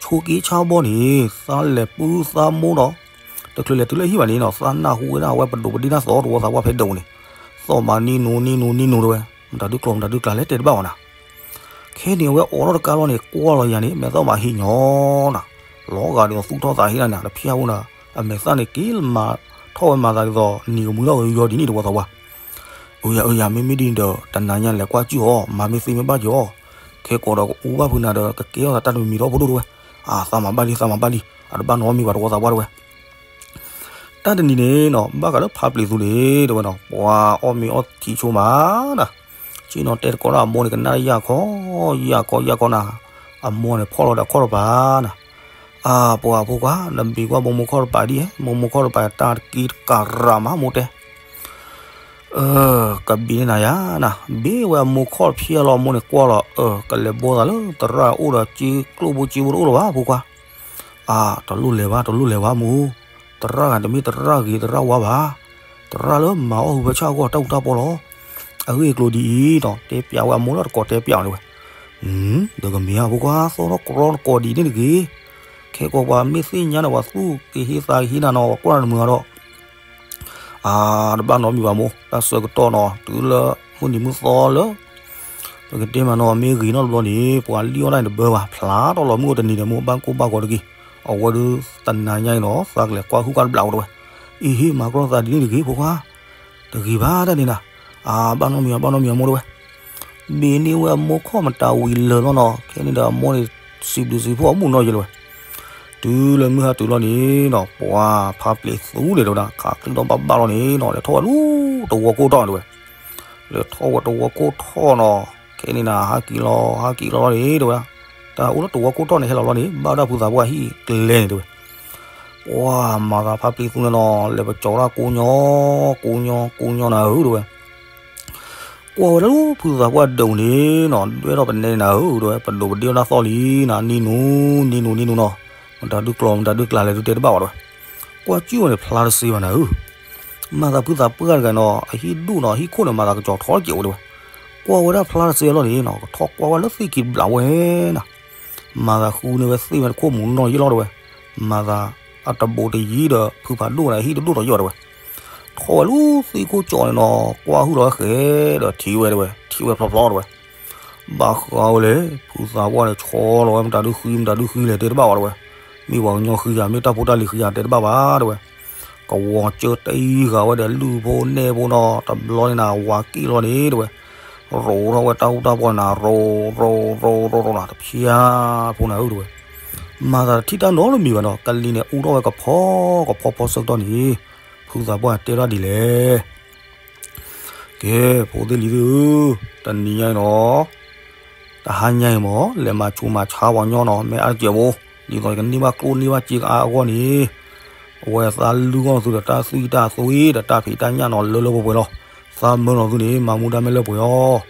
ဆိးက့ဆါဘီန့ၣ် သးလဲၤပုၢ်သးမိၢ်ဒီး တချုးလဲၤတုၤလၢဟံၣ်ဘၣ်န့ၣ်နီၤ သးနၢ်ဟူဝဲဒၣ်အဝဲပဒိးပဒ့ၣ်တၢ်သီၣ် တဝီသးပှၢ်ဖဲဒိးန့ၣ်, သီၣ်မၤနံၣ်နူနံၣ်နူနံၣ်နူ တဲဝဲ, မတၤဒုးကျိၤ မတၤဒုးကျၢၤလဲၣ် တဲတဘၣ်ဘၣ်နၤ. ခဲန့ၣ် အဝဲအိးထီၣ်တကါလီၤန့ၣ် ကွၢ်လီၤယၤန့ၣ် မဲာ်သၣ်မၤဟံးညီနၤ, လီၤဂာ်ဒ်သိးသူၣ်ထီၣ်သးဟ့နၤန့ၣ် တဖျၢၣ်ဖိန့ၣ် အမဲာ်သၣ်န့ၣ် က့ၤမၤထီၣ်ဝဲမၤသးဒ်သိး နံၤကမှံထီၣ်ကယီဒ်န့ၣ် တဝီသးပှၢ်. အုယၤအုယၤ မ့မ့ၢ်ဒ်န့ၣ်ဒီး တနၤညါလဲၤကွၢ်စူၣ်အီၤ မၤမ့ၢ်သ့မ့ၢ်ဘၣ်ကီး, ခဲကိးဒီးကအူဘၣ်ဖုးနၤဒီး ကကဲထီၣ်သးတၢ်တမံၤမံၤဒီးဖိဒိၣ် တဲဝဲ. အၢ သးမၤဘၣ်လံ သးမၤဘၣ်လံ, အတဘၣ်နီတမံၤဘၣ် တဝီသးပှၢ် တဲဝဲ. တၢ်တနံၤန့ၣ်နီၤ ဘၣ်ဃးလၢဖါပျံၤသူန့ၣ် တဲဝဲနီၤ ပှၤအီၣ်မ့ၤအီထံဆိမးနၤ, ဆ့ၣ်နီၤတဲသကိးဒၣ်အမိၢ်န့ၣ် ကနၣ်ယၢ်ခီ ယၢ်ခီ ယၢ်ခီနၤ, အမိၢ်န့ၣ်ဖီၣ်လီၤဒီးခီၣ်တပၤနၤ. အၢ ပှၤဖိခွါ နဘံးကွၢ်မိၢ်မိၢ်ခီၣ်တပၤဒ်အံၤ, မိၢ်မိၢ်ခီၣ်တပၤ တၢ်တက့တကၤရၤမး မိၢ်တဲ အၢ ကဘံးန့ၢ်နၤယၤနၤ, ဘံးဝဲအမိၢ်ခီၣ်တဖျၢၣ်လီၤ မိၢ်န့ၣ်ကွၢ်လီၤ အၢ ကလဲၤဘှီသးလၢသရၣ်အိၣ်ဒီး စ့ကျိၣ်ဖိစ့ဖိတအိၣ်လၢၤဘၣ် ဖိခွါ. အၢ တလိၣ်လဲၤဘၣ် တလိၣ်လဲၤဘၣ်မိၢ်, သရၣ်ဂၤတမ့ၢ်သရၣ်ဂ့ၤသရၣ်ဝါဘၣ်, သရၣ်လၢမၤအီၣ်ဟုဖဲဆၣ်အဂီၢ် တၢ်အူတၢ်ပီလီၤ. အဂ့ၢ်အကျိၤဒ်အံၤဒီး တဲပၠးဝဲအမိၢ်လၢတကိးတဲပၠးအီၤန့ၣ်ဝဲ. ဒီးကမ့ၢ်ဧါ ဖိခွါ သီၣ်ထီၣ်ကြီတကိးဒ်န့ၣ်တဂ့ၤ, ခဲကိးပှၤမ့ၢ်သ့ၣ်ညါန့ၣ် ပှၤသူၣ်က့ၤဟ့သးက့ၤဟ့နၤနီၤ ပှၤကွၢ်နၤတမုာ်ဒီး အၢ တဘၣ်နီတမံၤဘၣ်မိၢ်, တၢ်ဆၢကတီၢ်နီၤ တုၤလၢမုၢ်နံၤမုၢ်သီလၢ ပကတဲမးနီၤ မ့ၢ်ဂ့ၤနီတဘျီန့ၣ် ပှၤလံၣ်အီၣ်ဒၣ်န့ၣ်တဘၢဘၣ်, ဖျါထီၣ်လီၤမုၢ်အိၣ်တနံၤန့ၣ် မိၢ်ဘၣ်ကိၢ်ဘၣ်ဂီၤတဂ့ၤ. အဝဲဒုးတနၤညါအံၤနီၤ သးကလဲၤကွၢ်ဟုၣ်ကါတဘျီဝဲ တဲဝဲ. အံၤဟ့ၣ် မၤကရီသးဒ်န့ၣ်တဂ့ၤ ဖိခွါ, တဂ့ၤဘၣ်တၢ်န့ၣ်နၤ. အၢ ဘၣ်နီတမံၤ ဘၣ်နီတမံၤမိၢ် တဲဝဲ. ဘ့ၣ်န့ၢ်ဝဲအမိၢ်ခီၣ်မတၤဝံၤလၢာ်လီၤနီၤ, ခဲန့ၣ်ဒီးအမိၢ်န့ၣ် စံးဘျုးစံးဖှိၣ်အမိၢ်နီၤယဲလၢဝဲ တုၤလၢမုၢ်ဟါတုၤလီၤန့ၣ်နီၤ ပှၤဖါပျံၤသူန့ၣ်တဲဝဲဒၣ် ခးချံထီၣ်ဘၣ်ဘၣ်လီၤန့ၣ်နီၤ လဲၤထီၣ်ဝဲလၢတဝီကိၢ်ထီၣ်တဲဝဲ. လဲၤထီၣ်ဝဲတဝီကိၢ်ထီၣ်နီၤ, ခဲန့ၣ်နၤ ဟးက့ၤလီၤ ဟးက့ၤလီၤန့ၣ်တဲဝဲဒၣ်. တၢ်အိၣ်လၢတဝီကိၢ်ထီၣ်န့ၣ် ဟဲလီၤလီၤန့ၣ် ဘၣ်ဝဲဒၣ်ဖုသးပှၢ်ဟံၣ်ကျဲန့ၣ်တဲဝဲ. ပှၤမၤသးဖါပျံၤသူန့ၣ်နီၤ လဲၤပကၠီၤတၢ်ကိညီ ကိညီ ကိညီနၤဧၢတဲဝဲ. ကွၢ်ဝဲဒၣ်လၢဖုသးပှၢ်ဒိးန့ၣ်နီၤ ဒွဲၣ်ထီၣ်ပနဲန့ၣ်နၤဧၢတဲဝဲ, ပဒိးပဒ့ၣ်အီၣ်တၢ်သီၣ်လံနၤ နံၣ်နူ နံၣ်နူ နံၣ်နူနီၤ, မတၤဒုးကျိၤ မတၤဒုးကျၢၤလဲၣ်ဒုးတဲတဘၣ်ဘၣ်တဲဝဲ. ကွၢ်စူၣ်အီၤန့ၣ် ဖျါတစ့ဘၣ်နၤဧၢ, မၤသးဖုသးပှၢ်တဂၤနီၤ အဟံၣ်ဒူၣ်နီၤ အဟံၣ်ခိၣ်န့ၣ် မၤသးကကၠီၤထီၣ်ကဲးဝဲတဲဝဲ. ကွၢ်ဝဲဒၣ်ဖျါတစ့အလီၢ်န့ၣ်နီၤ ကထီၣ်ကွၢ်ဝဲလၢသ့ၣ်ခံတဘျီဝဲနၤ မၤသးဃုန့ၢ်ဝဲသ့ၣ်ဝဲတခိၣ်မူၤနီၢ်ယဲလီၤတဲဝဲ, မၤသးအတဘူးတယံၤဒီး ဖုဖးဒိၣ်န့ၣ် ဟံၣ်တဒိၣ်ထီၣ်ယဲလီၤတဲဝဲ. ထီၣ်ဝဲလၢသ့ၣ်ခိၣ်ကၠီန့ၣ်နီၤ ကွၢ်ဟုၣ်လီၤဝဲဃဲဒီးထံၣ်ဝဲတဲဝဲ, ထံၣ်ဝဲဖျီဖျီတဲဝဲ. ဘၣ်ဃးဝဲလဲၣ် ဖုသးပှၢ်န့ၣ် ဆီလီၤဝဲ မတၤဒုးဃံ မတၤဒုးဃံလဲၣ်တဲတဘၣ်ဘၣ်တဲဝဲ, မ့ၢ်ပှၤကညီဃံဧါ မ့ၢ်တၢ်ဖိတၢ်လံၤဃံဧါ တဲတဘၣ်ဘၣ်တဲဝဲ. ကဝီၤကၢတဂၤဝဲဒီး လုၢ်ဖိနဲၣ်ဖိနီၤ တဘျီန့ၣ်နၤ ဝၤကံၣ်လီၤန့ၣ်တဲဝဲ, ရိးထီၣ်ဝဲတၢ်အူတၢ်ပီန့ၣ်နၤ ရိးရိးရိးရိးရိးနၤ တဖျါဖိနၤဧၢတဲဝဲ, မၤသးတထံၣ်တၢ်နီတမံၤဘၣ်နီၤ ကလံၤန့ၣ်အူထီၣ်ဝဲကဖီကဖီဖီဆၢကတီၢ်န့ၣ်, ဖုသးပှၢ်တဲဒၣ်ဒ်လဲၣ် ကဲ ဖိသ့ၣ်လံၤသ့ၣ်ဧၢ, တနံၤညါအံၤနီၤ, တဟါညါအံၤမ့ၢ် လဲၤမၤဆူးမၤဆါပှၤညီနီၤ မ့ၢ်အါတက့ၢ်ဖိ, ဒ်သိးယကန့ၢ်ဘၣ်ကျိၣ်န့ၢ်ဘၣ်စ့ကအါအဂီၢ်န့ၣ်, အဝဲသးလုၢ်ဂီၢ်သုဒီးတၢ်သွံၣ်တၢ်သွံၣ်ဒီးတၢ်ဖံးတၢ်ညၣ်နီၤ လၢလၢပှဲၤပှဲၤလီၤ, သးမၢလီၤသုန့ၣ် မၤမူဒါမ့ၢ်လၢပှဲၤအီၤ,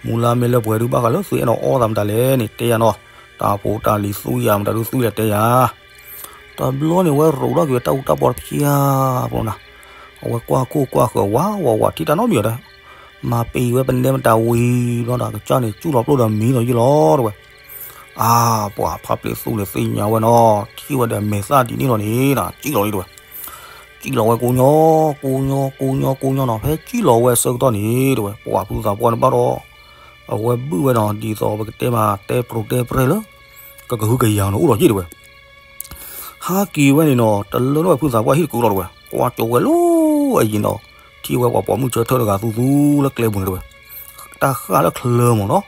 မူလၢမ့ၢ်လၢပှဲၤဒုးဘၣ်ဃးလၢသုအဲၣ်ဒိးအီၣ်သးမတၤလဲၣ်န့ၣ် တဲယၤနီၤ, တၢ်ဖိတၢ်လံၤသွံၣ်ယၤမတၤဒုးသွံၣ်လဲၣ်တဲယၤ တဘျီန့ၣ် အဝဲရိးထီၣ်က့ၤဝဲတၢ်အူတၢ်ပီတဖျါဖိနၤ, အဝဲကွၢ်ခိၣ်ကွၢ်ဃၢၤဝးဝးဝး ထံၣ်တၢ်နီတမံၤဘၣ်ဒီး, မၤပ့ၤဝဲပနဲမတၤဝံၤဘျီဒီး ကစၢ်န့ၣ် စူၢ်လီၤပျိၢ်ဒီးမံလီၤယုၢ်လီၤတဲဝဲ, အါ ပှၤဖါပျ့ၤသူန့ၣ်သ့ၣ်ညါဝဲနီၤ ထံၣ်ဝဲဒီးမဲာ်သၣ်ဒ်န့ၣ်လီၤန့ၣ် စံၣ်လီၤလံတဲဝဲ, စံၣ်လီၤဝဲကိးညီ ကိးညီ ကိးညီ ကိးညီနီၤ ဖဲစံၣ်လီၤဝဲအဆၢကတီၢ်န့ၣ်တဲဝဲ ပှၤဖုသးပှၢ်န့ၣ်ဘၣ်ဒီး အဝဲဘုၣ်ဝဲနီၤ ဒ်သိးပကတဲမး တဲပြိးတဲပြဲၢ်လၢ ကကဟုကယာ်နီၤ အိၣ်ဒီးယ့ၣ်တဲဝဲ ဟးက့ၤဝဲန့ၣ်နီၤ တလၢန့ၣ်ဝဲဖုသးပှၢ်ဟံၣ်တကူးလီၤတဲဝဲ ကွၢ်ကၠိဝဲလၢအယံၤနီၤ ထံၣ်ဝဲပှၤပိာ်မုၣ်ဆၢထၢၣ်တဂၤသူသူလၢကျဲပူၤန့ၣ်တဲဝဲ တၢ်ဃၣ်လၢချၢမ့ၢ်နီၤ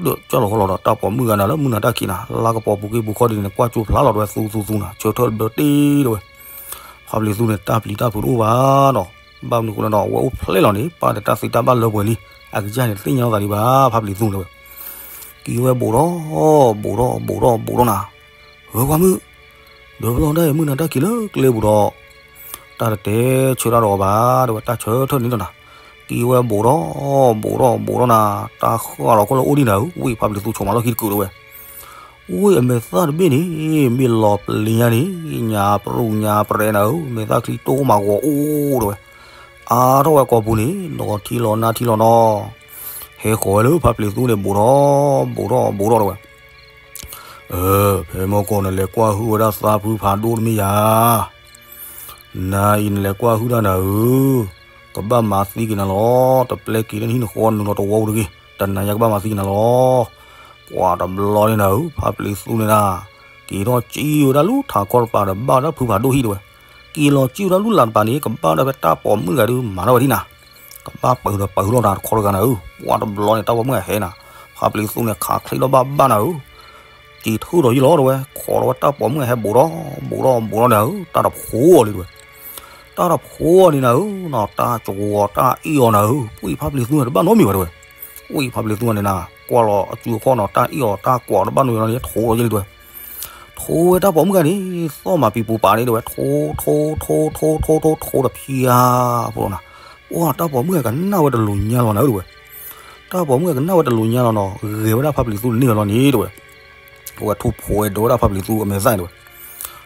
ဒီးကၠီၣ်လီၤဃီလီၤဒီး တၢ်ပိာ်မုၣ်ဂၤန့ၣ်လၢမုၢ်နၤတၢ်ခံးနၤ လါကပီၤပူၤက့ပူၤခီဒ်န့ၣ် ကွၢ်ကၠိဖျါလီၤတဲဝဲ သူသူသူနၤ ဆၢထၢၣ်တဘျၢတ့ၢ်တဲဝဲ ဖါပျ့ၤသူန့ၣ် တၢ်ပျံၤတၢ်ဖုးတအိၣ်ဘၣ်နီၤ ဘၣ်မနုၤဃိလဲၣ်နီၤ အဝဲအိၣ်ဖျဲၣ်လီၤန့ၣ် ပၢ်ဒီးတၢ်သံတၢ်ဘၣ်လၢပှဲၤလံ အကစၢ်န့ၣ် တသ့ၣ်ညါလီၤသးဒံးဘၣ် ဖါပျ့ၤသူတဲဝဲ က့ၤဝဲဘူးဒီး ဘူးဒီး ဘူးဒီး ဘူးဒီးနၤ ဧၢ ပှၤမုၣ် ဒီးဖျီဒၣ်အံၤ မုၢ်နၤတၢ်ခံးလၢကျဲပူၤဒီး တၢ်တတဲဆၢတၢ်ဒီးအီၤဘၣ် တဲဝဲ တၢ်ဆၢထၢၣ်န့ၣ်လီၤနၤ က့ၤဝဲဘူးဒီး ဘူးဒီး ဘူးဒီးနၤ တၢ်ဃၣ်လီၤခိၣ်လၢအိၣ်ဒံးနၤဧၢ ဝ့ၢ်ဖါပျ့ၤသူဆိးမးလီၢ်ခံတကုးတဲဝဲ ဝ့ၢ်အမဲာ်သၣ်တဘ့ၣ်န့ၣ် မ့ၢ်လီၤပျံၤညါန့ၣ် ညါပြူညါပြဲနၤဧၢ မဲာ်သၣ်ချံတိၢ်မးဂီၤအိၣ်တဲဝဲ အါထီၣ်ဝဲကိာ်ပူၤန့ၣ် နီၢ်ထံလီၤနါထံလီၤနီၤ ဟဲဃီၤဝဲလၢဖါပျ့ၤသူန့ၣ် ဘူးဒီး ဘူးဒီး ဘူးဒီးတဲဝဲ အၢ ဖဲမီၢ်ကီၢ်နလဲၤကွၢ်ဟုၣ်ဝဲဒၣ်သးဖုဖးဒိၣ်တမ့ၢ်ယၤ နၤအံၤနလဲၤကွၢ်ဟုၣ်တၢ်နၤဧၢ, ကဘၣ်မၤသံက့ၤနၤလီၤ. တပျဲက့ၤလၢနဟံၣ်နဃီနုာ်လီၤတဝီပူၤတဂ့ၤ, တနၤညါကဘၣ်မၤသံက့ၤနၤလီၤ. ပှၤတဘျီန့ၣ်နၤဧၢ, ဖါပျံၤသူန့ၣ်နၤ, က့ၤထီၣ်စံၣ်ဝဲဒၣ်လၢထးခီတပၤဒီးဘၣ်ဝဲဒၣ်ဖုဖးဒိၣ်ဟံၣ်တဲဝဲ, က့ၤလီၤစံၣ်ဝဲဒၣ်လၢလၢ်တပၤန့ၣ် ကဘၣ်ဒၣ်ဖဲတၢ်ပိာ်မုၣ်ဂၤဒုးမၤထီၣ်ဝဲဒၣ်နၤ, ကဘၣ်ပၢၤဒီးပၢၤလီၤနၤတခီတဂၤနၤဧၢ, ပှၤတဘျီန့ၣ် တၢ်ပိာ်မုၣ်ဂၤဟဲနၤ, ဖါပျံၤသူန့ၣ် ခးချ့ထီၣ်ဘၣ်ဘၣ်နၤဧၢ က့ၤထီၣ်ဒီးယံၤလီၤတဲဝဲ, ခိးဒီးဝဲတၢ်ပိာ်မုၣ်ဂၤဟဲဘူးဒီး, ဘူးဒီးဘူးဒီးနၤဧၢ, တၢ်တဖိအီၤလံတဲဝဲ, တၢ်တဖိအီၤန့ၣ်နၤဧၢ, တၢ်ကဝီၤတၢ်အ့ၣ်အီၤနၤဧၢ, ဝ့ၢ်ဖါပျံၤသူန့ၣ်တဘၣ်နီတမံၤဘၣ်တဲဝဲ, ဝ့ၢ်ဖါပျံၤသူန့ၣ်နၤ, ကွၢ်လီၤအစုအခီၣ်နီၤ တၢ်အ့ၣ်အီၤတၢ်ကွီးတဘၣ်နီတမံၤလီၤန့ၣ် ထိးဒီးယံၤလံတဲဝဲ, ထိးဝဲတၢ်ပိာ်မုၣ်ဂၤန့ၣ်, သီၣ်မၤပံၤပူၤပာ်န့ၣ်တဲဝဲ, ထိ ထိ ထိ ထိ ထိ ထိ ထိတဖျါဖိလီၤနၤ, ပှၤတၢ်ပိာ်မုၣ်ဂၤကနၣ်ဝဲတလူၤညါလီၤနၤဧၢတဲဝဲ တၢ်ပိာ်မုၣ်ဂၤကနၣ်ဝဲတလူၤညါလီၤနီၤ, ဂဲၤဝဲဒၣ်ဖါပျံၤသူတန့ၢ်ဝဲလီၤန့ၣ်တဲဝဲ, အဝဲထိၣ်ဖိဝဲဒီးဝဲဒၣ်ဖါပျံၤသူအမဲာ်သၣ်န့ၣ်တဲဝဲ,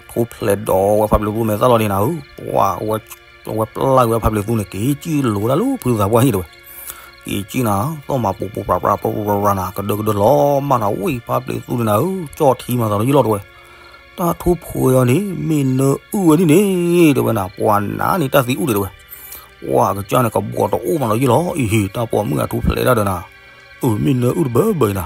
ထိၣ်ဖျဲးဒီးဝဲဖါပျံၤသူအမဲာ်သၣ်လီၤန့ၣ်နၤဧၢ, ပှၤဝဲပျၢ်က့ၤဝဲဖါပျံၤသူန့ၣ် က့ၤစံၣ်လိာ်ဝဲဒၣ်လၢဖုသးပှၢ်ဟံၣ်တဲဝဲ, က့ၤစံၣ်နၤ, သီၣ်မၤပူၤပူၤပြၤပြၤပြၤပြၤနၤ, ကဒၢကဒၢလီၤမၢ်နၤ, ဝ့ၢ်ဖါပျံၤသူန့ၣ်နၤဧၢ, ကၠီၣ်ထံမၤသးလီၤယံၤလီၤတဲဝဲ, တၢ်ထိၣ်ဖိဝဲအီၤန့ၣ် မ့ၢ်နၢအုၣ်ဝဲဒၣ်န့ၣ်တဲဝဲနၤ, ပှၤနါန့ၣ်တၢ်သံအုၣ်ဒံးတဲဝဲ, ပှၤကစၢ်န့ၣ် ကဘီတအိၣ်မးလီၤယံၤလီၤ, အံၤ တၢ်ပိာ်မုၣ်ဂၤထိၣ်ဖျဲးဒၣ်ဒီးနၤ, အၢ မ့ၢ်နၢအုၣ်တဘၢဘၢအံၤနၤ,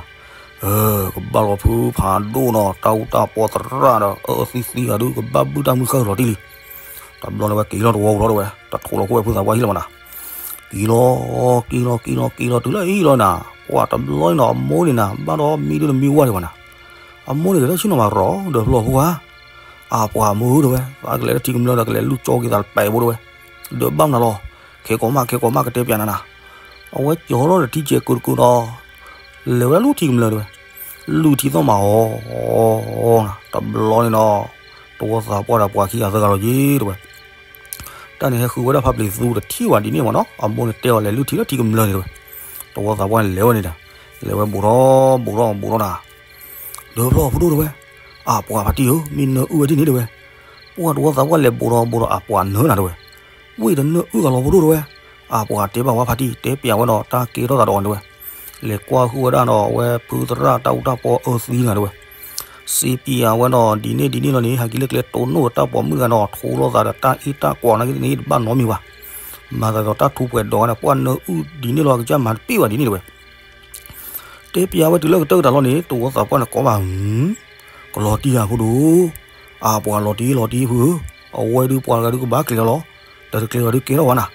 ကဘၣ်လီၤဖုဖးဒိၣ်နီၤ, တၢ်အူတၢ်ပီသရၣ်ဒီး အၢသံသံဂၤဒုး ကဘၣ်ဘုၣ်တၢ်မုၢ်ဃၢ်လီၤတံၢ်လံ, တဘျီန့ၣ်ဝဲက့ၤလီၤတဝီပူၤလီၤတဲဝဲ, တထိးလီၤခိၣ်ဝဲဖုသးပှၢ်ဟံၣ်လီၤမၢ်နၤ, က့ၤလီၤ, က့ၤလီၤ က့ၤလီၤ က့ၤလီၤတုၤလၢအံၤလီၤနၤ, ပှၤတဘျီန့ၣ်နီၤ အမိၢ်န့ၣ်နၤ ဘၣ်ဒီးမံဒုးတမံဝဲတဲဝဲနၤ, အမိၢ်န့ၣ်ကလဲၤဆ့ၣ်နီၤမၤရီၤဒီးဖျီၣ်ဖိဧါ, အပှၤမုၣ်တဲဝဲ, သးကလဲၤလၢထံကမျၢၢ်ဒီးကလဲၤလုၢ်ကၠီက့ၤသးတပဲာ်ဖိတဲဝဲ, ဒီးဘၣ်မနုၤလီၤ, ခဲကိးမး ခဲကိးမး ကတဲပျးနၤနၤ, အဝဲကၠီထီၣ်ဒီးထံစဲးကိးတကိးဒီး လဲၤဝဲဒၣ်လၢထံကမျၢၢ်တဲဝဲ, လုၢ်ထံသီၣ်မးအီၤ, တဘျီန့ၣ်နီၤ, တဝီသးပှၢ်ဒီးပှၤခံဂၤသၢဂၤလီၤယံၤတဲဝဲ တၢ်န့ၣ်ဟဲဃုဝဲဒၣ်ဖါပျံၤသူတထံၣ်ဝဲဒ်န့ၣ်မၢ်နီၤ, အမိၢ်န့ၣ်တဲအီၤလဲၤလုၢ်ထံလၢထံကမျၢၢ်န့ၣ်တဲဝဲ, တဝီသးပှၢ်န့ၣ်လဲၤဝဲန့ၣ်ဒီး, လဲၤဝဲဘူးဒီး, ဘူးဒီး ဘူးဒီးနၤ, ဒီးဖျီၣ်ဖိဒိၣ်တဲဝဲ, အပှၤဖါတံၢ်ဧၢ, မ့ၢ်နၢအုၣ်ဝဲဒ်န့ၣ်တဲဝဲ, ပှၤတဝီသးပှၢ်လဲၤဘူးဒီးဘူးဒီး အပှၤနၢနၤတဲဝဲ, ဝ့ၢ်တနၢအုၣ်ဂၤလီၤဖိဒိၣ်တဲဝဲ, အပှၤတဲဘၣ်ဝဲဖါတံၢ် တဲပျးဝဲဒီးတၢ်ကဲထီၣ်သးဒီးအီၤန့ၣ်တဲဝဲ, လဲၤကွၢ်ဟုၣ်ဝဲဒၣ်ဒီးအဝဲဖုသရၣ်တၢ်အူတၢ်ပီအၢသံနၤတဲဝဲ စံးပျးဝဲဒီးဒ်န့ၣ်ဒ်န့ၣ်လီၤန့ၣ် ဟဲက့ၤလၢကျဲတိၢ်နီၣ်ဒီးတၢ်ပိာ်မုၣ်ဂၤဒီး ထိးလိာ်သးဒီးတၢ်အ့ၣ်တၢ်ကွီးနာ်က့န့ၣ် တဘၣ်နီတမံၤဘၣ်. မၤသးဒ်သိးတၢ်ထူးပှဲၤဒီးဝဲန့ၣ် ပှၢ်နၢအုၣ်ဒ်န့ၣ်လီၤ အကစၢ်မၤတပ့ၢ်ဘၣ်ဒ်န့ၣ်တဲဝဲ. တဲပျးဝဲတုၤလၢကတၢၢ်ကတၢၢ်လီၤန့ၣ် တဝီသးပှၢ်န့ၣ်ကိးဘၣ် ကလီၤတံၢ်ဧါဖိဒိၣ်, အပှၤလီၤတံၢ်လီၤတံၢ်ဖုဧၢ, အဝဲဒုးပှၤတဂၤဒုးကဘၣ်ကျဲၤလီၤလီၤ, တၢ်တကျဲၤဝဲဒုးကဲထီၣ်ဝဲနၤ,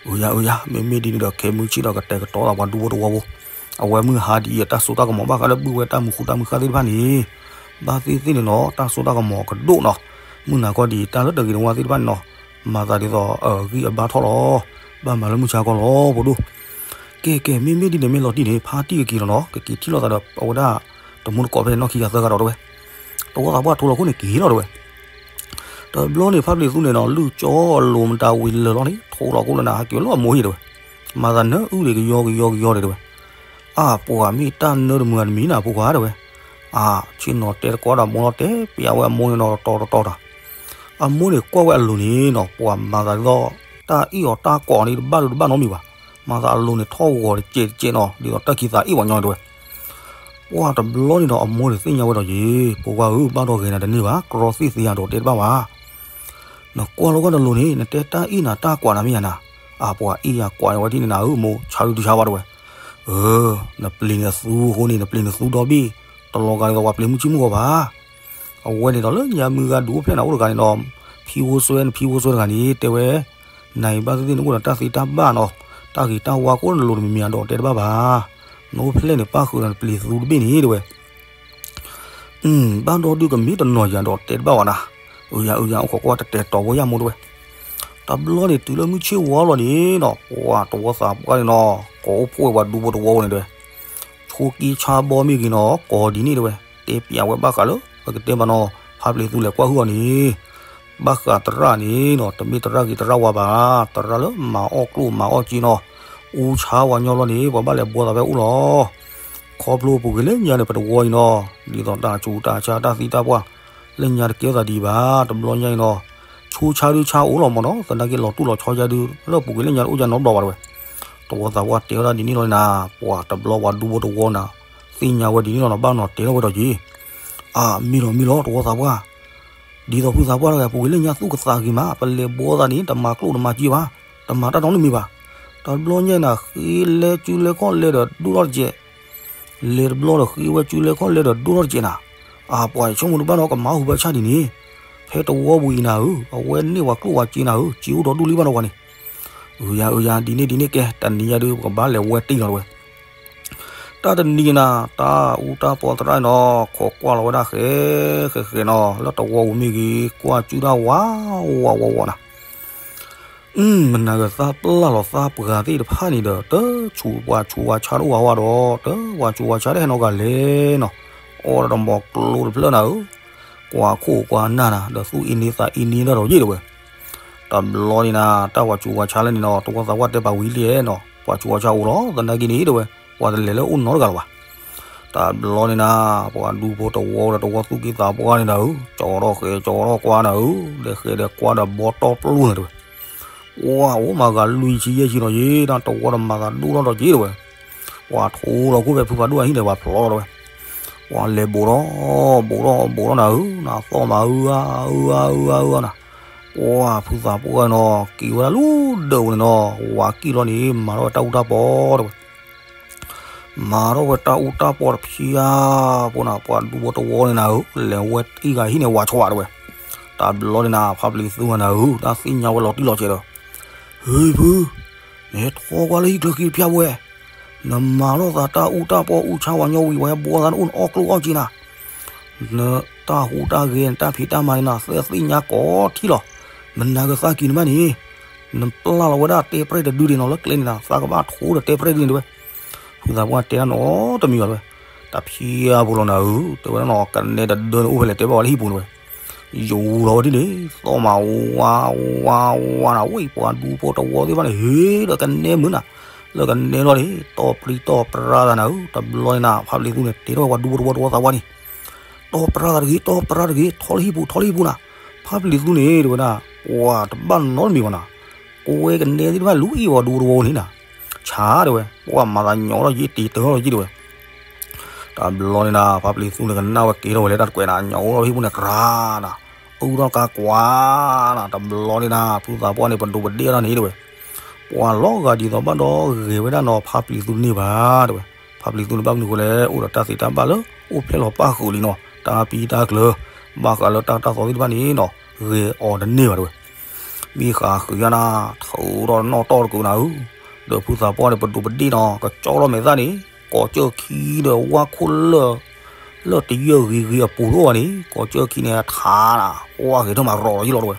အုယၤအုယၤ မ့မ့ၢ်ဒ်န့ၣ်ဒီး ခဲမုၢ်ဆ့ၣ်ဒီးကတဲာ်ကတီၤသးပှၤဒူဖိတဝီဖိ, အဝဲမုၢ်ဟါဒ်အံၤ တၢ်စိတၢ်ကမီၤဘၣ်ဃးလၢဘုၣ်ဝဲတၢ်မုာ်ဃူတၢ်မုာ်ဃၢ်သ့ၣ်တဖၣ်န့ၣ်, ဘၣ်သ့ၣ်သ့ၣ်န့ၣ်နီၤ တၢ်စိတၢ်ကမီၤကဒိၣ်နီၤ, မုၢ်နၤခီဒ်အံၤ တၢ်လၢတဂ့ၤတဝါသ့ၣ်တဖၣ်န့ၣ်နီၤ, မၤသးဒ်သိးအဂံၢ်အဘါထီၣ်လီၤ, ဘၣ်မၤလၢမုၢ်ဆါခီလီၤဖိဒိၣ်, ကဲကဲ မ့မ့ၢ်ဒ်န့ၣ်မ့ၢ်လီၤတံၢ်န့ၣ် ဖါတံၢ်ကက့ၤလီၤနီၤ ကက့ၤထံၣ်လိာ်သးဒီး အဝဲဒၣ် တမူတကိးဖဲန့ၣ်နီၢ်ခံဂၤသၢဂၤဒီးတဲဝဲ, တဝီသးပှၢ်ထိလီၤခိၣ်န့ၣ်က့ၤလီၤတဲဝဲ, တဘျီန့ၣ် ဖါပျံၤသူန့ၣ်နီၤ လုၢ်ကၠီအလိၤမတၤဝံၤလၢာ်လီၤန့ၣ် ထိလီၤခိၣ်လၢနၤ ဟဲက့ၤလၢအမိၢ်ဟံၣ်တဲဝဲ, မၤသးနၢအုၣ်ဒံးကယီကယီကယီဒံးတဲဝဲ, အါ ပှၤမ့ၢ်တၢ်နၢတမုာ်တမံၤနၤဖိခွါတဲဝဲ, အါ ဆ့ၣ်နီၤတဲတကိးဒီးမိၢ်လီၤတဲပျးဝဲအမိၢ်န့ၣ်နီၤတတီၤတတီၤတၢ်, အမိၢ်န့ၣ်ကွၢ်ဝဲအလိၤန့ၣ်နီၤ ပှၤမၤသးဒ်သိး တၢ်အ့ၣ်အီၤတၢ်ကွၢ်အီၤန့ၣ် တဘၣ်ဒုးတဘၣ်နီတမံၤဘၣ်, မၤသးအလိၤန့ၣ်ထီၣ်ဂီၤတကဲးတကဲးနီၤ ဒ်သိးတၢ်ခံသးအ့ၣ်ပှၤညီန့ၣ်တဲဝဲ, ပှၤတဘျီန့ၣ်ဒီးအမိၢ်န့ၣ်သ့ၣ်ညါဝဲဒီးယ့ၤ ဖိခွါဧၢ ဘၣ်ဒီးဂဲၤနၤတန့ၢ်ဘၣ် ကရီသ့ၣ်သ့ယၤဒီးတဲတဘၣ်ဘၣ် နကွၢ်လီၤကွၢ်နလိၤန့ၣ် နတဲတၢ်အ့ၣ်နၤတၢ်ကွၢ်နၤမ့ၢ်ယၤနၤ, အါ ပှၤအ့ၣ်ယၤကွၢ်ယၤဝဲဒ်န့ၣ်နၤဧၢ မိၢ်ဆါဒုတဆါဘၣ်တဲဝဲ, အၢ နပျံၤနသူအဃိန့ၣ် နပျံၤနသူဒီဘ့ၣ်, တလီၤဂာ်ဒ်သိးပှၤပျံၤမုၢ်ဆ့ၣ်မုၢ်ဂီၤဘၣ် အဝဲန့ၣ်ဒီးလၢညါမုၢ်ဂၤဒုးအိၣ်ဖျဲၣ်နၤအိၣ်တဂၤန့ၣ်ဒီး ဖံဖိစွဲ နဖံဖိစွဲတဂၤန့ၣ် တဲဝဲ, နၤအံၤဘၣ်သ့ၣ်သ့ၣ်နအိၣ်ဒီးတၢ်သ့တၢ်ဘၣ်နီၤ, တၢ်ဂ့ၤတၢ်ဝါကိးနလိၤတမံၤမံၤဒီးတဲတဘၣ်ဘၣ်, နအိၣ်ဖျဲၣ်န့ၣ်ပၣ်ဃုာ်ဒီးနပျံၤသူတဘ့ၣ်န့ၣ်တဲဝဲ ဘၣ်ဒီဒုးကမ့ၢ်တနီၤယၤဒီးတဲတဘၣ်ဝဲနၤ, အုယၤအုယၤ အိၣ်ခိးကွၢ်တတဲာ်တီၤဖိယၤမိၢ်တဲဝဲ, တဘျီန့ၣ်တုၤလၢမုၢ်ဆ့ၣ်ဝါလီၤန့ၣ်နီၤ ပှၤတဝီသးပှၢ်န့ၣ်နီၤ ကိးအိၣ်ဖှိၣ်ဝဲပှၤဒူဖိတဝီန့ၣ်တဲဝဲ, ဆိက့ဆါဘီမ့ၢ်ဂ့ၤနီၤ ကိးဒ်န့ၣ်တဲဝဲ, တဲပျးဝဲဘၣ်ဃးလၢ ပကတဲမးနီၤ ဖါပျံၤသူလဲၤကွၢ်ဟုၣ်အီၤန့ၣ် ဘၣ်ဃးသရၣ်န့ၣ်နီၤ တမ့ၢ်သရၣ်ဂ့ၤသရၣ်ဝါဘၣ်, သရၣ်လၢမၤအီၣ်ကျိၣ်မၤအီၣ်စ့နီၤ, အူဆါဝၤညီလီၤန့ၣ် ပှၤဘၣ်လဲၤဘှီသးဖဲအအိၣ်လီၤ, ခီဖျိပူၤကွံာ်လၢညါန့ၣ် ပတဝီအံၤနီၤ, ဒ်သိးတၢ်ဆူးတၢ်ဆါတၢ်သံတၢ်ပှၢ် လၢညါတကဲသးဒံးဘၣ်, တဘျီညါအံၤနီၤ, ဆူဆါဒုဆါအိၣ်လီၤမးနီၤ, သနာ်က့လီၤတူၢ်လီၤဆီယါဒု လၢပူၤကွံာ်လၢညါတအိၣ်ယါနီတဘျီဘၣ်တဲဝဲ, တဝီသးပှၢ်တဲဝဲဒၣ်ဒ်န့ၣ်လီၤနၤ, ပှၤတဘျီပှၤဒူဖိတဝီနၤ, သ့ၣ်ညါဝဲဒ်န့ၣ်လီၤနီၤ ဘၣ်နီၤတဲထီၣ်ဝဲဒီးက့ၤ, အါ မ့ၢ်လီၤမ့ၢ်လီၤ တဝီသးပှၢ် ဒ်သိးဖုသးပှၢ်တဂၤ ပူၤကွံာ်လၢညါသူၣ်ကသးဂ့ၤမး ပလဲၤဘှီသးန့ၣ် တမၤကျိၣ်တမၤစ့ဘၣ်, တမၤတၢ်နီတမံၤဘၣ်, တဘျီညါအံၤနၤ ဃ့လဲၤစုလဲၤခီၣ်လဲၤဒီးဒိၣ်ထီၣ်တကဲး, လဲၤတဘျီဒီးဃ့ဝဲစုလဲၤခီၣ်လဲၤဒီးဒိၣ်ထီၣ်တကဲးနၤ, အါ ပှၤဆိကမိၣ်တဘၣ်နီၤ ကမၤဟူးဘၣ်ဆၣ်ဒ်န့ၣ်, ဖဲတဝီပူၤအံၤနၤဧၢ, အဝဲန့ၢ်ပှၤကျိၣ်ပှၤစ့နၤဧၢ, စ့အိၣ်ဒီးဒူၣ်လံဘၣ်နီၤပှၤန့ၣ်, အုယၤအုယၤ ဒ်န့ၣ်ဒ်န့ၣ်ကဲ တနံၤညါဒုး ပကဘၣ်လဲၤဝဲတံၢ်လီၤတဲဝဲ တၢ်တနံၤနၤ တၢ်အူတၢ်ပီသရၣ်နီၤ ခိးကွၢ်လီၤဝဲဒၣ်ဃဲဃဲဃဲနီၤ လၢတဝီပူၤမ့ၢ်ဂ့ၤ ကွၢ်စုတၢ်ဝးဝးဝးဝးနၤ, မနၤဂ့ၤသးပျၢ်လီၤသးပှၢ်သ့ၣ်တဖၣ်န့ၣ်ဒီး တဆူးပှၤဆူးဝါဆါတအိၣ်ဝဲဒီး တဝၤဆူးဝါဆါတဟဲနီတဂၤလဲၣ်နီၤ, အီၣ်ဒီးတမီၤကျိတဖျၢၣ်နၤဧၢ, ကွၢ်ခိၣ်ကွၢ်နၢ်နၤ ဒီးသူၣ်အ့န့သးအ့န့ဒီးယ့ၣ်တဲဝဲ တဘျီန့ၣ်နၤ တၢ်ပှၤဆူးဝါဆါလၢန့ၣ်နီၤ တဝီသးပှၢ်တဲပာ်ဝံၤလံနီၤ ပှၤဆူးဝါဆါအိၣ်လီၤ သနာ်က့န့ၣ်တဲဝဲ, ပှၤတလဲၤလၢအိၣ်နီတဂၤလၢၤဘၣ်. တဘျီန့ၣ်နၤ ပှၤဒူဖိတဝီဒီးတဝီသူၣ်က့သးပှၢ်န့ၣ်နၤဧၢ, ကၠီထီၣ်ဃဲကၠီထီၣ်ကွၢ်နၤဧၢ, ဒီးဃဲဒီးကွၢ်ဒီးဘီတီပျိန့ၣ်တဲဝဲ, ပှၤအိၣ်မၤဂၤလွံၢ်ဆံယဲၢ်ဆံလီၤယ့ၣ် တဝီဒီးမၤသးဒိၣ်ထီၣ်ဒီးယ့ၣ်တဲဝဲ, ပှၤထိလီၤခိၣ်ဖဲဖုဖးဒိၣ်အဟံၣ်န့ၣ် ပှၤဖျီလီၤတဲဝဲ ပှၤလဲၤဘိးထီၣ် ဘိးထီၣ်ဘိးထီၣ်နၤဧၢ, နၤသီၣ်မၤအုအါအုအါအုအါအုအါနၤ, ပှၤဖုသးပှၢ်နီၤ က့ၤဝဲဒၣ်လၢဒၢးပူၤန့ၣ်နီၤ ဝၤကံၣ်လီၤန့ၣ် မၤထီၣ်ဝဲတၢ်အူတၢ်ပီတဲဝဲ, မၤထီၣ်ဝဲတၢ်အူတၢ်ပီတဖျါဖိနၤ ပှၤဒူဖိတဝီန့ၣ်နၤဧၢ, လဲၤဝဲတံၢ်ဂၤဟံၣ်န့ၣ် ဝၤဆီဝဲတဲဝဲ, တဘျီန့ၣ်နၤ ဖါပျံၤသူနၤဧၢ, တၢ်သ့ၣ်ညါဝဲလီၤတံၢ်လီၤဆဲးဒီး, ဟ့ၣ်ဖု, နဟဲထီၣ်ကွၢ်လၢဟံၣ်ချၢဃံတဖျၢၣ်ဖိဝဲ နမၤထီၣ်သးတၢ်အူတၢ်ပီအူဆါဝၤညီဝံၤ ဝဲဘှီသးနအိၣ်နအီၣ်ကျိၣ်အီၣ်စ့နၤ, နတၢ်ဟူးတၢ်ဂဲၤ နတၢ်ဖံးတၢ်မၤန့ၣ်နၤ သ့ၣ်ညါကိးထံလီၤ, မနၤကသးကံၤနမးန့ၣ်, နပျၢ်လီၤဝဲဒၣ်တဲပြဲၢ်တဒုဒံးနီၤ လၢကျဲန့ၣ်နၤ သးကဘၣ်ထိဒီးတဲပြဲၢ်ဒုန့ၣ်တဲဝဲ, ဖုသးပှၢ်တဲဒၣ်နီတမံၤဘၣ်တဲဝဲ, တဖျါဖိလီၤနၤဧၢ, တဲဝဲဒၣ်နီၤ ကနဲတဒၢန့ၣ်အိၣ်ဖဲလဲၣ်တဲဘၣ်ဝဲလၢဟံၣ်ပူၤန့ၣ်ဝဲ ယူၤလီၤဝဲဒ်န့ၣ် သီၣ်မၤဝါဝါဝါနၤ ဝဲပှၤဒူဖိတဝီသ့ၣ်တဖၣ်န့ၣ် ဟ့ၣ်ဒီးကနဲမုာ်နၤ, လၢကနဲလီၤန့ၣ် တီၢ်ပြံတီၢ်ပြါသးနၤဧၢ, တဘျီန့ၣ်နၤ ဖါပျံၤသူန့ၣ် တဲထီၣ်ဝဲပှၤဒူဖိတဝီတဝီသးပှၢ်န့ၣ်, တီၢ်ပြါသးတဂ့ၤ တီၢ်ပြါတဂ့ၤ ထီၣ်လၢဟံၣ်ပူၤ ထီၣ်လၢဟံၣ်ပူၤနၤ, ဖါပျံၤသူန့ၣ် တဲဝဲဒၣ် ပှၤတဘၣ်နီတမံၤဘၣ်နၤ, ကွဲကနဲသ့ၣ်တဖၣ်လူၤအံၣ်ပှၤဒူဖိတဝီန့ၣ်နၤ, ဆါတဲဝဲ ပှၤမၤသးညီထီၣ်ယ့ၣ်တံၤတၢ်ထီၣ်ယ့ၣ်တဲဝဲ တဘျီန့ၣ်နၤ ဖါပျံၤသူန့ၣ်ကနၣ်ဝဲက့ၤထီၣ်ဝဲလၢတၢ်တကွဲးနၤ ညီအိၣ်ထီၣ်ဟံၣ်ပူၤန့ၣ်ကြၤနၤ, အုၣ်ထီၣ်ကါကွၢ်နၤ, တဘျီန့ၣ်နၤ ဖုသးပှၢ်န့ၣ် ပဒိးပဒ့ၣ်ထီၣ်န့ၣ်တဲဝဲ, ပှၤလီၤဂာ်ဒ်သိးဘၣ်ဒီးဂဲၤဝဲဒၣ်နီၤ ဖါပျံၤသူတန့ၢ်ဘၣ်တဲဝဲ, ဖါပျံၤသူန့ၣ်ဘၣ်မနုၤဃိလဲၣ် အိၣ်ဒီးတၢ်သ့တၢ်ဘၣ်လၢ အိၣ်ဖျဲၣ်လီၤပၣ်ဃုာ်လံနီၤ တၢ်ပံတၢ်ကျၢၤ ဘၣ်ဃးလၢတၢ်တၢ်သီသ့ၣ်တဖၣ်န့ၣ်နီၤ ဂဲၤအီၤတန့ၢ်ဘၣ်တဲဝဲ, မ့ၢ်ဃးဃုာ်ညါနၤ, ထုးထီၣ်နီၣ်တီၢ်တကုာ်နၤဧၢ, ဒီးဖုသးပှၢ်န့ၣ် ပဒိးပဒ့ၣ်နီၤ ကကၠီထီၣ်မဲာ်သၣ်န့ၣ်, ကိးကၠၢၢ်ခံဒီးဝၣ်ခိၣ်လၢၢ် လၢၢ်တယၢၢ်ဂ့ၤဂ့ၤအပူၤတအိၣ်ဘၣ်န့ၣ် ကိးကၠၢၢ်ခံန့ၣ် ထါနၤ, ဝၣ်ဂဲၤထီၣ်မးရီၤလီၤယ့ၣ်လီၤတဲဝဲ,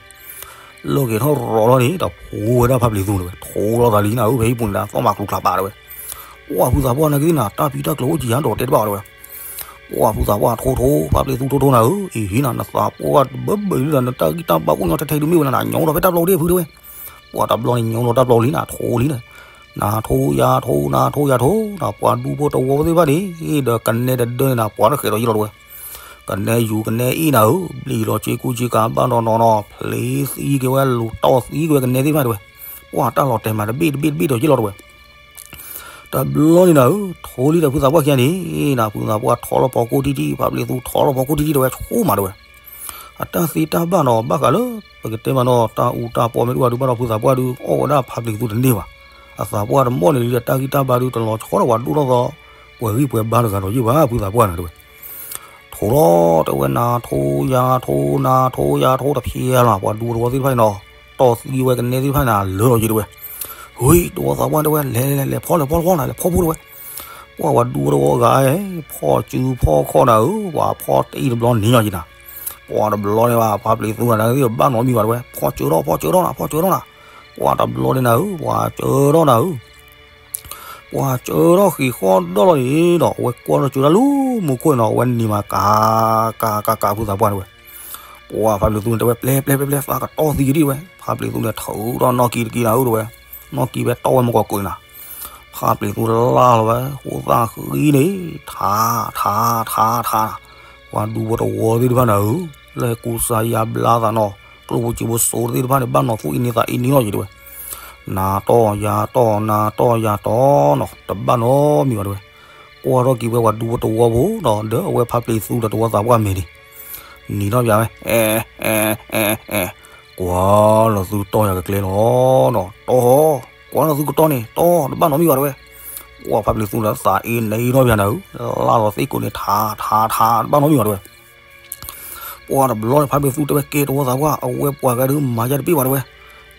လၢၢ်ဂဲၤထီၣ်ရီၤလီၤန့ၣ် ဒီးဖိဝဲဒၣ်ဖါပျံၤသူတဲဝဲ, ထိလီၤသးလံနၤဧၢ, ဖဲဟံၣ်ပူၤန့ၣ်ဒီး သီၣ်မၤကျူၤကျါပာ်တဲဝဲ, ပှၢ်ဖုသးပှၢ်နာ်က့သ့ၣ်နၤ တၢ်ဖံးတၢ်ကျိၤအိၣ်ကံယါဒီးတဲတဘၣ်အီၤတဲဝဲ, ပှၢ်ဖုသးပှၢ်ထိထိ ဖါပျံၤသူထိထိနၤဧၢ, အံၤဟ့နၤ နသးပှၢ်တဘၢဘၢလံဒီး နတၢ်ဂံၢ်တၢ်ဘါအိၣ်ညီထဲထဲဒုးမ့ၢ်ဝဲနၤ နညိးထီၣ်ဖဲတၢ်ပျီဒ့ၣ်ဖုတဲဝဲ, ပှၢ်တဘျီန့ၣ်ညိးထီၣ်တၢ်ပျီလံနၤ ထိလံနၤ, နထိယၤထိ နထိယၤထိနၤ ပှၤဒူဖိတဝီသ့ၣ်တဖၣ်န့ၣ် ဒီးကနဲတဒၢန့ၣ်နၤ ပှၤတဃဲးဒီးယ့ၣ်လီၤတဲဝဲ, ကနဲယူၤကနဲအ့ၣ်နၤဧၢ, ဘျံၣ်လီၤစ့ကူစ့ကၤဘၣ်နီၤနီၤနီၤ ဖျ့သံက့ၤဝဲလူၤတီၢ်သံက့ၤဝဲကနဲသ့ၣ်တဖၣ်တဲဝဲ, ပှၢ်တၢ်လီၤတဲာ်မးတဘ့ၣ်တဘ့ၣ်တဘ့ၣ်ဒီးယ့ၣ်လီၤတဲဝဲ တဘျီန့ၣ်နၤဧၢ, ထိလံဒီးဖုသးပှၢ်ခံဂၤန့ၣ်နၤ ဖုသးပှၢ်ထီလီၤဖီခိၣ်ထံထံ ဖါပျံၤသူထီလီၤဖီခိၣ်ထံထံတဲဝဲ ဆိမးတဲဝဲ, အတၢ်သ့တၢ်ဘၣ်နီၤ ဘၣ်ဃးလၢ ပကတဲမးနီၤ တၢ်အူတၢ်ပီမ့ၢ်တအိၣ်ဘၣ်ဒုးဘၣ်ဒီး ဖုသးပှၢ်ဒုး အီၣ်ဝဲဒၣ်ဖါပျံၤသူတန့ၢ်ဘၣ်, အသးပှၢ်တမီၣ်န့ၣ်လံဒီး တၢ်ဂံၢ်တၢ်ဘါဒုးတလီၤဆီဒီး ပှၤဒိၣ်ထီၣ်သီ ပှၤဂံၢ်ပှၤဘါတဂၤဒီးယ့ၣ်ဘၣ် ဖုသးပှၢ်နၤတဲဝဲ ထိလီၤတဲဝဲ နထိယၤထိ နထိယၤထိတဖျဲလီၤ ပှၤဒူဖိတဝီသ့ၣ်တဖၣ်န့ၣ်နီၤ, တီၢ်သံဝဲကနဲသ့ၣ်တဖၣ်န့ၣ် လၢာ်လီၤယ့ၣ်တဲဝဲ, ဟ့ တဝီသးပှၢ်တဲဝဲ လဲၤလဲၤလဲၤဖီလဲၤဖီလဲၤဖီနၤ လဲၤဖီဖိတဲဝဲ, ပှၢ်ပှၤဒူဖိတဝီဂၤ ဖီၣ်စုဖီၣ်ခီၣ်နၤဧၢ, ပှၤဖီၣ်တအံၣ်တဘျီန့ၣ်ညီယ့ၣ်နၤ, ပှၢ်တဘျီန့ၣ်ဘၣ် ဖါပျံၤသူနၤ ဘၣ်နီတမံၤဘၣ်တဲဝဲ ဖီၣ်စၢထီၣ် ဖီၣ်စၢထီၣ်နၤ ဖီၣ်စၢထီၣ်နၤ, ပှၢ်တဘျီန့ၣ်နၤဧၢ ပှၤစၢထီၣ်နၤဧၢ ပှၤစၢထီၣ်ဃံးဃီၣ်ဒီၣ်လီၤန့ၣ်ဒီး အဝဲကွၢ်ထီၣ်စၢၤတၢ်လၢမူခိၣ်န့ၣ်နီၤ အဝဲနံၤမးကၤ ကၤ ကၤ ကၤ ဖုသးပှၢ်တဲဝဲ, ပှၢ်ဖါပျံၤသူန့ၣ်တဲဝဲ ပျဲ ပျဲ ပျဲ ပျဲ သးကတီၢ်သံကဒံၣ်တဲဝဲ, ဖါပျံၤသူန့ၣ် ထုးထီၣ်နီၣ်ကံတကံနၤဧၢတဲဝဲ, နီၣ်ကံဖဲတီၢ်ဝဲမကီၢ်ကုၢ်န့ၣ်နၤ, ဖါပျံၤသူလၢ်လီၤဝဲ ဃိသၣ်ဃံန့ၣ် ထါ ထါ ထါ ထါ ပှၤဒူဖိတဝီသ့ၣ်တဖၣ်နၤဧၢ, လၢဟဲကူစါယါဘျါသးနီၤ, ကျိၣ်ဖိစ့ဖိစိၤသ့ၣ်တဖၣ်န့ၣ် ဘၣ်နီၤသူၣ်အ့န့သးအ့န့လီၤယ့ၣ်တဲဝဲ, နၤတီၢ်ယၤတီၢ် နၤတီၢ်ယၤတီၢ်နီၤ တဘၣ်နီတမံၤဘၣ်တဲဝဲ, ကွၢ်ထီၣ်က့ၤဝဲပှၤဒူဖိတဝီဖိဒီး ဒီးအဝဲဖါပျံၤသူဒီးတဝီသးပှၢ်မဲာ်န့ၣ်, နံၤထီၣ်ပၠးဝဲ အဲ အဲ အဲ အဲ ကွၢ်လီၤသုတီၢ်ယၤကကျဲလီၤနီၤ, တီၢ် ကွၢ်လီၤသုကတီၢ်န့ၣ် တီၢ် တဘၣ်နီတမံၤဘၣ်တဲဝဲ, ပှၢ်ဖါပျံၤသူဒီးသးအ့န့ထီၣ်ပၠးနၤဧၢ, လၢ်လီၤသ့ၣ်ကိးန့ၣ် ထါ ထါ ထါ တဘၣ်နီတမံၤဘၣ်တဲဝဲ ပှၢ်တဘျီန့ၣ် ဖါပျံၤသူတဲဝဲ ကဲတဝီသးပှၢ် အဝဲပှၤဂၤဒုးမၤယါတဘ့ၣ်ဘၣ်တဲဝဲ,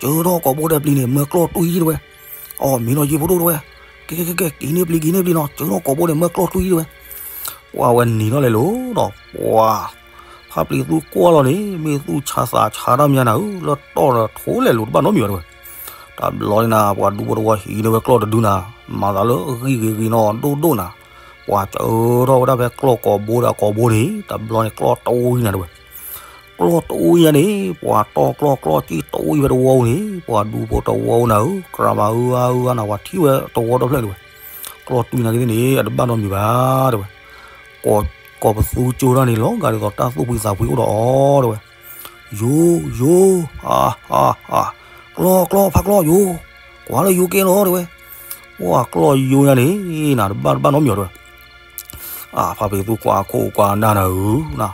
စၢထီၣ်ကိာ်ဘိဒဲးပျံၤန့ၣ် မၢကျီၢ်တွံၢ်တဲဝဲ, အီၣ်မ့ၢ်နီၤယ့ၣ်ဖိဒိၣ်တဲဝဲ, ကဲ ကဲ ကဲ ကဲ က့ၤန့ၢ်ပျံၤ က့ၤန့ၢ်ပျံၤနီၤ စၢထီၣ်ကိာ်ဘိန့ၣ် မၢကျီၢ်တွံၢ်တဲဝဲ, ပှၢ်ဝဲနံၤထီၣ်လဲၤလိၤဒီး ပှၢ် ဖါပျံၤသူကွၢ်လီၤန့ၣ် မ့ၢ်သူၣ်ဆါသးဆါတၢ်မးနၤဧၢ, လၢတီၢ်ဒီးထိလဲၤလိၤတဘၣ်နီတမံၤဘၣ်တဲဝဲ, တဘျီန့ၣ်နၤ ပှၤဒူဖိတဝီဟံးန့ၢ်ဝဲကျီၢ်တဒုနၤ, မၤသးလၢအဂံၢ်ဂ့ၤဂ့ၤနီၤဒိၣ်ဒိၣ်နၤ, ပှၢ်စၢထီၣ်ဝဲဒၣ်ဖဲကျီၢ်ကိာ်ဘိဒီးကိာ်ဘိန့ၣ် တဘျီန့ၣ် ကျီၢ်တွံၢ်နၤတဲဝဲ ကျီၢ်တွံၢ်ယါန့ၣ် ပှၤတီၢ်ကျီၢ်ကျီၢ်စ့ၢ်တွံၢ်ဖဲတဝီပူၤန့ၣ် ပှၤဒူဖိတဝီပူၤနၤဧၢ, ကြၢးမၤအၢအါအၢအါနၤ ပှၤထံၣ်ဝဲတဝီဒီဖျၢၣ်န့ၣ်ဝဲ, ကျီၢ်တွံၢ်နာ်က့သ့ၣ်န့ၣ် အတဘၣ်နီတမံၤဘၣ်တဲဝဲ, ကီၢ်ပသူကၠိတၢ်န့ၣ်လီၤ ဂၤဒ်သိးတၢ်သူၣ်ဖှံသးဖှံအိၣ်ဒီးအီၤတဲဝဲ, ယိၤ ယိၤ အါ အါ အါ ကျီၢ် ကျီၢ် ဖါကျီၢ်ယိၤ, ကွၢ်လၢယိၤကဲလီၤတဲဝဲ, ပှၢ်ကျီၢ်ယိၤယါန့ၣ် နၤတဘၣ်တဘၣ်နီတမံၤတဲဝဲ အါ ဖါပျံၤသူကွၢ်ခိၣ်ကွၢ်နၢ်နၤဧၢ, အံ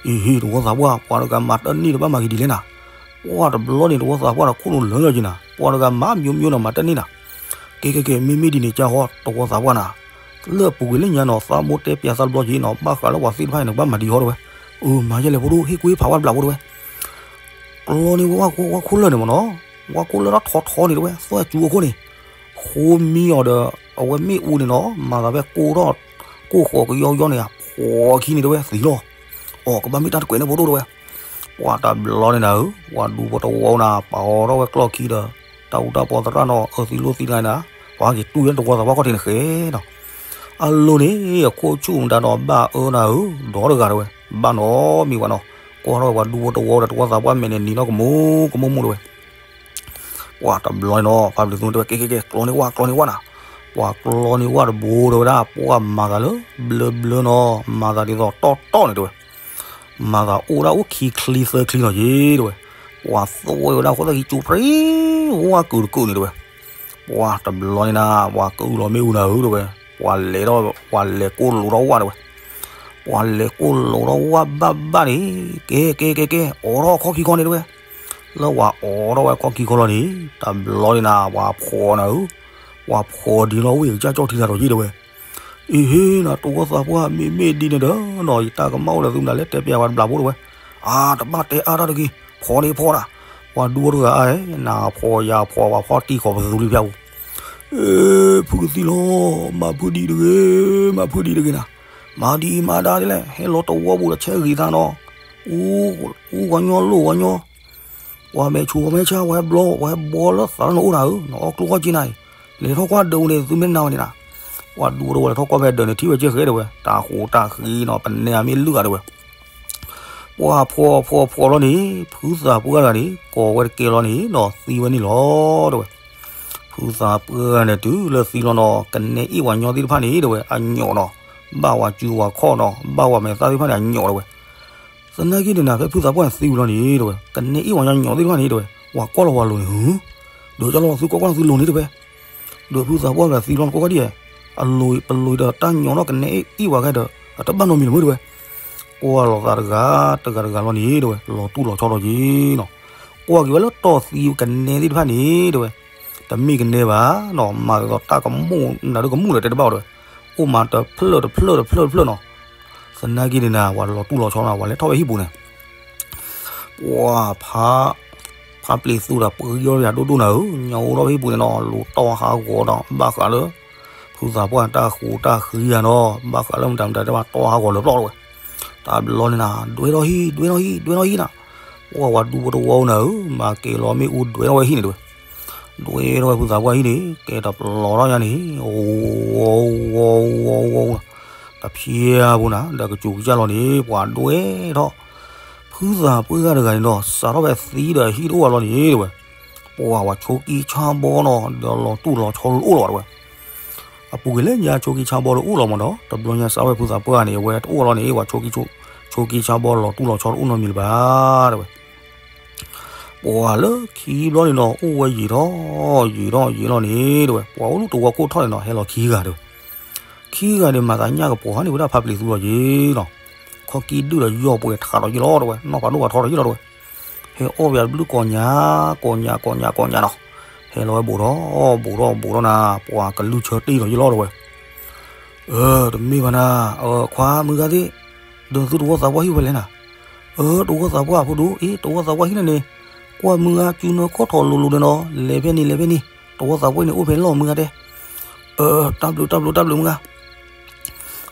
ၤဟ့ၣ်တဝီသးပှၢ် ပှၤတဂၤမၤတၢ်န့ၣ်တဘၣ်မၤက့ၤဒ်လဲၣ်နၤ, ပှၢ်တဘျီန့ၣ် တဝီသးပှၢ်ဒီးခိၣ်နူာ်လၢာ်ယီၤက့ၤနၤ, ပှၤတဂၤမၤမံၤမံၤနၤ မၤတၢ်န့ၣ်နၤ, ကဲ ကဲ ကဲ မ့မ့ၢ်ဒ်န့ၣ်ကၢ်ဃီ တဝီသးပှၢ်နၤ, လၢပူၤကွံာ်လၢညါနီၤ သးမိၢ်တဲပၠးသးတဘျီက့ၤနီၤ ဘၣ်ဃးလၢပှၤသ့ၣ်တဖၣ်အံၤန့ၣ် ကဘၣ်မၤဒ်ဃီတဲဝဲ, အၢ မၤယဲလဲၣ်ဖိဒိၣ် ဟ့ၣ်ကွ့ဖးဝဲတဘျးဖိတဲဝဲ ကျီန့ၢ်ဝဲဝၣ်ခိၣ်လၢာ်န့ၣ်မ့ၢ်နီၤ, ဝၣ်ခိၣ်လၢာ်ထီထီန့ၣ်တဲဝဲ သွဲၣ်စူၤအခိၣ်န့ၣ်, ဃိမံအီၤဒီး အဝဲမ့ၣ်အူန့ၣ်နီၤ မၤသးဖဲကိၢ်ထီၣ် ကိၢ်ဃီၤကယီကယီန့ၣ် ဖှီခံန့ၣ်တဲဝဲ သံလီၤ, အီၤ ကဘၣ်မ့ၢ်တၢ်တကွဲးန့ၣ်ဖိဒိၣ်တဲဝဲ, ပှၤတဘျီန့ၣ်နၤဧၢ ပှၤဒူဖိတဝီနၤ ပာ်အီၤထီၣ်ဝဲကျီၢ်ခံဒီး တၢ်အူတၢ်ပီသရၣ်နီၤ အၢသံလိၣ်သံတဂၤနၤ, ပှၤက့ၤတူၢ်ဝဲတဝီသးပှၢ်ခီၣ်ထံးန့ၣ်ဃဲနီၤ အလိၤန့ၣ် အခိၣ်ဆူၣ်မတၤဒီးဘၣ်အၢနၤဧၢ ဒီတဂၤတဲဝဲ, ဘၣ်နီတမံၤဘၣ်နီၤ, ကွၢ်ထီၣ်ဝဲပှၤဒူဖိတဝီဒီးတဝီသးပှၢ်မဲာ်န့ၣ် နံၤထီၣ်ကမူကမူမူတဲဝဲ, ပှၤတဘျီန့ၣ်နီၤ ဖါပျံၤသူတဲဝဲ ကဲကဲကဲ ကျီန့ၢ်ဝၣ် ကျီန့ၢ်ဝၣ်နၤ, ပှၤကျီန့ၢ်ဝၣ်တဘိတဲဝဲဒၣ် ပှၤမၤသးလၢ ဘျၢဘျၢနီၤ မၤသးဒ်သိးတီၢ်တီၢ်န့ၣ်တဲဝဲ မၤသးအိၣ်ဒၣ်အိၣ်ခံချံသၢချံနီၤက့ၤတဲဝဲ, ပှၤသိၣ်ဝဲဒၣ်ဃိသၣ်ခံကၠူပြံ ဝၣ်ကုာ်တကုာ်န့ၣ်တဲဝဲ, ပှၤတဘျီန့ၣ်နၤ ပှၤကအုၣ်လီၤမ့ၣ်အူနၤဧၢတဲဝဲ, ပှၤလဲၤဒီး ပှၤလဲၤကိၢ်လိာ်ထီၣ်ဝၣ်တဲဝဲ, ပှၤလဲၤကိၢ်လိာ်ထီၣ်ဝၣ်ဘၣ်ဘၣ်န့ၣ် ကဲကဲကဲကဲ အိးထီၣ်ခီၣ်ခံခီန့ၣ်တဲဝဲ, လၢပှၤအိးထီၣ်ဝဲခီၣ်ခံခီလီၤန့ၣ် တဘျီန့ၣ်နၤ ပှၤဖှီနၤဧၢ, ပှၤဖှီဒ်လီၤဝ့ၢ်ကစၢ်ကၠီၣ်ထံသးဒီးယ့ၣ်တဲဝဲ အံၤဟ့ၣ်နၤ တဝီသးပှၢ် မ့မ့ၢ်ဒ်န့ၣ်ဒီးနီၤ ယတၢ်ကမၣ်အိၣ်လၢသုမနုၤလဲၣ် တဲပျးဝဲတဘျးဖိတဲဝဲ, အါ တဘၣ်တဲအါတၢ်တဂ့ၤ, ဖီန့ၣ်ဖီနၤ, ပှၤဒူဖိတဂၤအါ နၤဖီယၤဖီ ပှၤဖီတံၢ်ဃီၤပသူလံဖၠါပူၤ, ဖုကသံလီၤ, မၤဖုဒံးတဂ့ၤ, မၤဖုဒံးတဂ့ၤနၤ, မၤဒံးမၤဒါဒ်လဲၣ်, ဟဲလီၤတဝီပူၤဒီးဆဲဂ့ၤသးနီၤ, အူဂီၤညီလိၣ်ဂီၤညီ ပှၤမဲာ်ဆူၣ်မဲာ်ဆါ ပှၤဟဲဘျီ ပှၤဟဲဘီလၢသးလၢနအိၣ်နၤဧၢ, နအီၣ်ကျိၣ်ခီၣ်က့နၤအံၤ, လဲၤထီၣ်ကွၢ်ဒၢးပူၤန့ၣ် သုမ့ၢ်နၤဝဲန့ၣ်နၤ, ပှၤဒူဖိတဝီလဲၤထီၣ်ကွၢ်ဖဲဒၢးန့ၣ် ထံၣ်ဝဲကဲဃဲတဲဝဲ, တၢ်ဃိတၢ်ဃံနီၤ ပနဲအမ့ၢ်လုၢ်ဂၤတဲဝဲ, ပှၤဖှီၣ်ဖှီၣ်ဖှီၣ်လီၤန့ၣ် ဖုသးပှၢ်တဂၤန့ၣ် ကိးဝဲတကဲလီၤန့ၣ်ဒီးသံဝဲန့ၣ်လီၤတဲဝဲ, ဖုသးပှၢ်န့ၣ်တုၤလၢသံလီၤနီၤ ကနဲအ့ၣ်ပှၤညီသ့ၣ်တဖၣ်န့ၣ်တဲဝဲ အညီၣ်နီၤ, ဘၣ်ဝဲစုဝဲခီၣ်နီၤ ဘၣ်ဝဲမဲာ်သၣ်သ့ၣ်တဖၣ်န့ၣ် အညီၣ်တဲဝဲ သနာ်က့န့ၣ်နၤ ဖဲဖုသးပှၢ်န့ၣ်သံဝံၤလီၤန့ၣ်တဲဝဲ ကနဲအ့ၣ်ပှၤညီညီၣ်သ့ၣ်တဖၣ်န့ၣ်တဲဝဲ ပှၤကွၢ်လီၤပှၤလိၤန့ၣ်, ဒုးကလီၤသုကွၢ်ကွၢ်လီၤသုလိၤန့ၣ်တဲဝဲ, ဒီးဖုသးပှၢ်တဂၤသံလီၤနကွၢ်ကွၢ်ဒ်, အလိၤပလိၤဒီးတၢ်ညီၣ်နီၣ်ကနဲအ့ၣ်ပှၤဂၤဒီး အတဘၣ်နီတမံၤလၢၤမုၢ်တဲဝဲ, ကွၢ်လီၤသးတဂၤတဂၤတဂၤလီၤန့ၣ်တဲဝဲ လီၤတူၢ်လီၤဆီလီၤက့ၤနီၤ, ကွၢ်က့ၤဝဲလၢတီၢ်သံကနဲသ့ၣ်တဖၣ်န့ၣ်တဲဝဲ, တမ့ၢ်ကနဲဘၣ်နီၤ မၤသးဒီးတၢ်ကမူၣ်နၤဒုကမူၣ်လၢၤတဲတဘၣ်အီၤတဲဝဲ, အိၣ်မးတဖျၢၣ်တဖျၢၣ်တဖျၢၣ်တဖျၢၣ်နီၤ, သနာ်က့န့ၣ်နၤ ပှၤလီၤတူၢ်လီၤဆီနီၤ ပှၤလဲၤထီၣ်ဝဲဟံၣ်ပူၤန့ၣ် ပှၤဖး ဖးပျံၤသူဒီးပှၤယီၢ်ယၤဒိၣ်ဒိၣ်နၤဧၢ, ညါအိၣ်ထီၣ်ဖဲဟံၣ်ပူၤန့ၣ်နီၤ လူၤတီၢ်ဟးဂီၤဒီး ဘၣ်ဃးလၢ ဖုသးပှၢ်တၢ်ဃူတၢ်ဃံယၤနီၤ ဘၣ်ဃးလၢမတၤမတၤတဲဘၣ်တီၢ်ဟးဂီၤလၢပျီၢ်လီၤဝဲ, တဘျီန့ၣ်နၤ ဒွဲထီၣ်ဟံၣ် ဒွဲထီၣ်ဟံၣ် ဒွဲထီၣ်ဟံၣ်နၤ, ပှၤဝဲဒူဖိတဝီနၤဧၢ, မၤကဲၤလီၤမ့ၣ်အူဒွဲထီၣ်ဝဲဟံၣ်န့ၣ်တဲဝဲ, ဒွဲထီၣ်ဝဲဖုသးပှၢ်ဟံၣ်န့ၣ် ကဲတပျီၢ်ထီၣ်ညါန့ၣ် ဂီၤဂီၤဂီၤဂီၤ တဖျဲးဖိနၤ ဒီးကစူၤကစၢ်လီၤန့ၣ် ပှၤဒွဲထီၣ် ဖုသးပှၢ်တဂၤန့ၣ်ဒီး စးထီၣ်ဖဲသံဒီးဟံၣ်တအိၣ်အလီၢ်န့ၣ်တဲဝဲ, ပှၤဝဲဆိကံဆါဘီနီၤ ဒီးလီၤတူၢ်လီၤဆီတအိၣ်လၢၤဘၣ်တဲဝဲ, အပူၤကွံာ်လၢညါဆိကံဆါဘီတအိၣ်လီၤမးဒီး တဘျီညါစးထီၣ်ဖဲဖုသးပှၢ်န့ၣ် အဝဲတအိၣ်အလီၢ်န့ၣ် ပှၤဆိကံဆါဘီလီၤတူၢ်လီၤဆီတအိၣ်နီတမံၤလၢၤဘၣ်တဲဝဲ ပှၤလၢခံဘျီန့ၣ်နီၤ အိၣ်ဝဲယံာ်ထီၣ် ယံာ်ထီၣ်ယံာ်လီၤန့ၣ်တဲဝဲ ပှၤအိၣ်လၢတဝီခိၣ်ထီၣ်န့ၣ်နီၤ ဟဲလီၤခံဂၤတဲဝဲ, ခံဂၤန့ၣ် မၤသးညၣ်ကပီၤဟါန့ၢ်ဝဲဒၣ်ဖးပျံၤသူလီၤက့ၤနီၤ, ခီၣ်ကံဒုၣ်ဒီးယီၢ်ပှဲၤထးဒီးယ့ၢ်လီၤတဲဝဲ နီၢ်ဖးဒိၣ်ဖးထီဒီးယ့ၢ်လီၤတဲဝဲ, ဟဲအီၣ်ဝဲတဘျုးကိးညါ ကိးညါ ကိးညါ ကိးညါနီၤ, ဟဲလီၤဝဲဘူးထီၣ် ဘူးထီၣ် ဘူးထီၣ်နၤ ပှၤကလုၢ်ဆၢတ့ၢ်ဒီးယ့ၢ်လီၤတဲဝဲ အၢ တမ့ၢ်ဘၣ်နၤ, အခွါမုၢ်ဂၤသ့ၣ်, ဒီးသုတဝီသးပှၢ်ဟံၣ်ဝဲလဲၣ်နၤ, အၢ တဝီသးပှၢ်ဖိဒိၣ်အံၤ တဝီသးပှၢ်ဟံၣ်န့ၣ်န့ၣ်, ကွၢ်မုၢ်ဂၤ စုနၢခီၣ်ထီၣ်လိၤလိၤဒီးနီၤ လဲၤဖဲန့ၣ်လဲၤဖဲန့ၣ်, တဝီသးပှၢ်န့ၣ်အိၣ်ဖဲလီၢ်မုၢ်ဂၤတဲ, အၢ တၢ်ဘျုးတၢ်ဘျုးတၢ်ဘျုးမုၢ်ဂၤ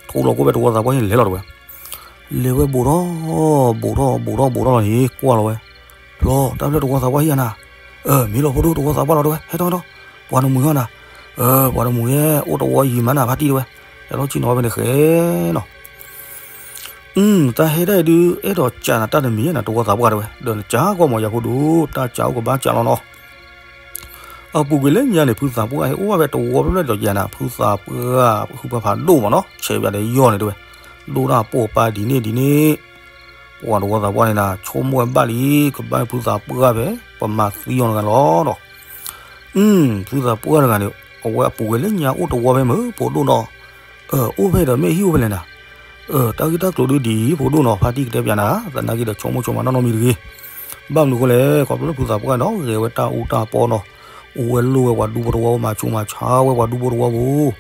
ထိလီၤကွၢ်ဖဲတဝီသးပှၢ်ဟံၣ်န့ၣ် လဲၤလီၤတဲဝဲ, လဲၤဝဲဘူးထီၣ် ဘူးထီၣ် ဘူးထီၣ် ဘူးထီၣ်လီၤန့ၣ် ကွၢ်လီၤဝဲ, ဖျီ တၢ်ဘျုးတဝီသးပှၢ်ဟံၣ်ဧါနၤ, အၢ မ့ၢ်လီၤဖိဒိၣ် တဝီသးပှၢ်လီၤတဲဝဲ ဟဲထီၣ်ဟဲထီၣ်, ပှၤတမုာ်ဟီနၤ, အၢ ပှၤတမုာ်ဧဲ အိၣ်တဝီယံၤမးနၤ ဖါတံၢ်တဲဝဲ, ဟဲထီၣ်ဆ့ၣ်နီၤဝဲဖဲန့ၣ်ဃဲနီၤ တၢ်ဟဲဒၣ်အံၤဒုး အဲၣ်ဒိးကးနၤတၢ်တမံၤဧါနၤ တဝီသးပှၢ်တဲဝဲ, ဒီးနကးကွၢ်မးယၤဖိဒိၣ် တၢ်ကးအိၣ်ကဘၣ်ကးလီၤနီၤ အပူၤကွံာ်လၢညါန့ၣ် ဖုသးပှၢ်ဟဲအိၣ်ဘၣ်ဖဲတဝီဖျၢၣ်ဖျၢၣ်ဒီးယၤနၤ ဖုသးပှၢ် ဖုပှၢ်ဖးဒိၣ်မးနီၤ ဆဲးပၠးဒီးယီၢ်န့ၣ်တဲဝဲ, ဒိၣ်တၢ်ပိာ်ပာ်ဒ်န့ၣ်ဒ်န့ၣ်, ပှၤတဝီသးပှၢ်န့ၣ်နၤ ဆိကမိၣ်ဝဲဘၣ်လံ ကဘၣ်ဖုသးပှၢ်ဖဲ ပမၤသံအီၤတဂၤလီၤဒီး ဖုသးပှၢ်တဂၤန့ၣ် အဝဲအပူၤကွံာ်လၢညါအိၣ်တဝီဖဲမုၢ်ဖိဒိၣ်နီၤ, အၢ အိၣ်ဖဲဒီးမ့ၢ်ဟံၣ်အိၣ်ဖဲလဲၣ်နၤ, အၢ တၢ်ဂ့ၢ်တၢ်ကျိၤဒုးဒ်အံၤ ဖိဒိၣ်နီၤ ဖါတံၢ်ကတဲပၠးနၤ သနာ်က့ဒီးဆိကမိၣ်ဆိကမးနီၢ်နီၢ်မံၤတဂ့ၤ, ဘၣ်မနုၤအဃိလဲၣ် ခီဖျိလၢဖုသးပှၢ်နီၤ ဂဲၤဝဲတၢ်အူတၢ်ပီနီၤ, အိၣ်ဝဲလိၣ်ဝဲပှၤဒူဖိတဝီ မၤဆူးမၤဆါဝဲပှၤဒူဖိတဝီပူၤ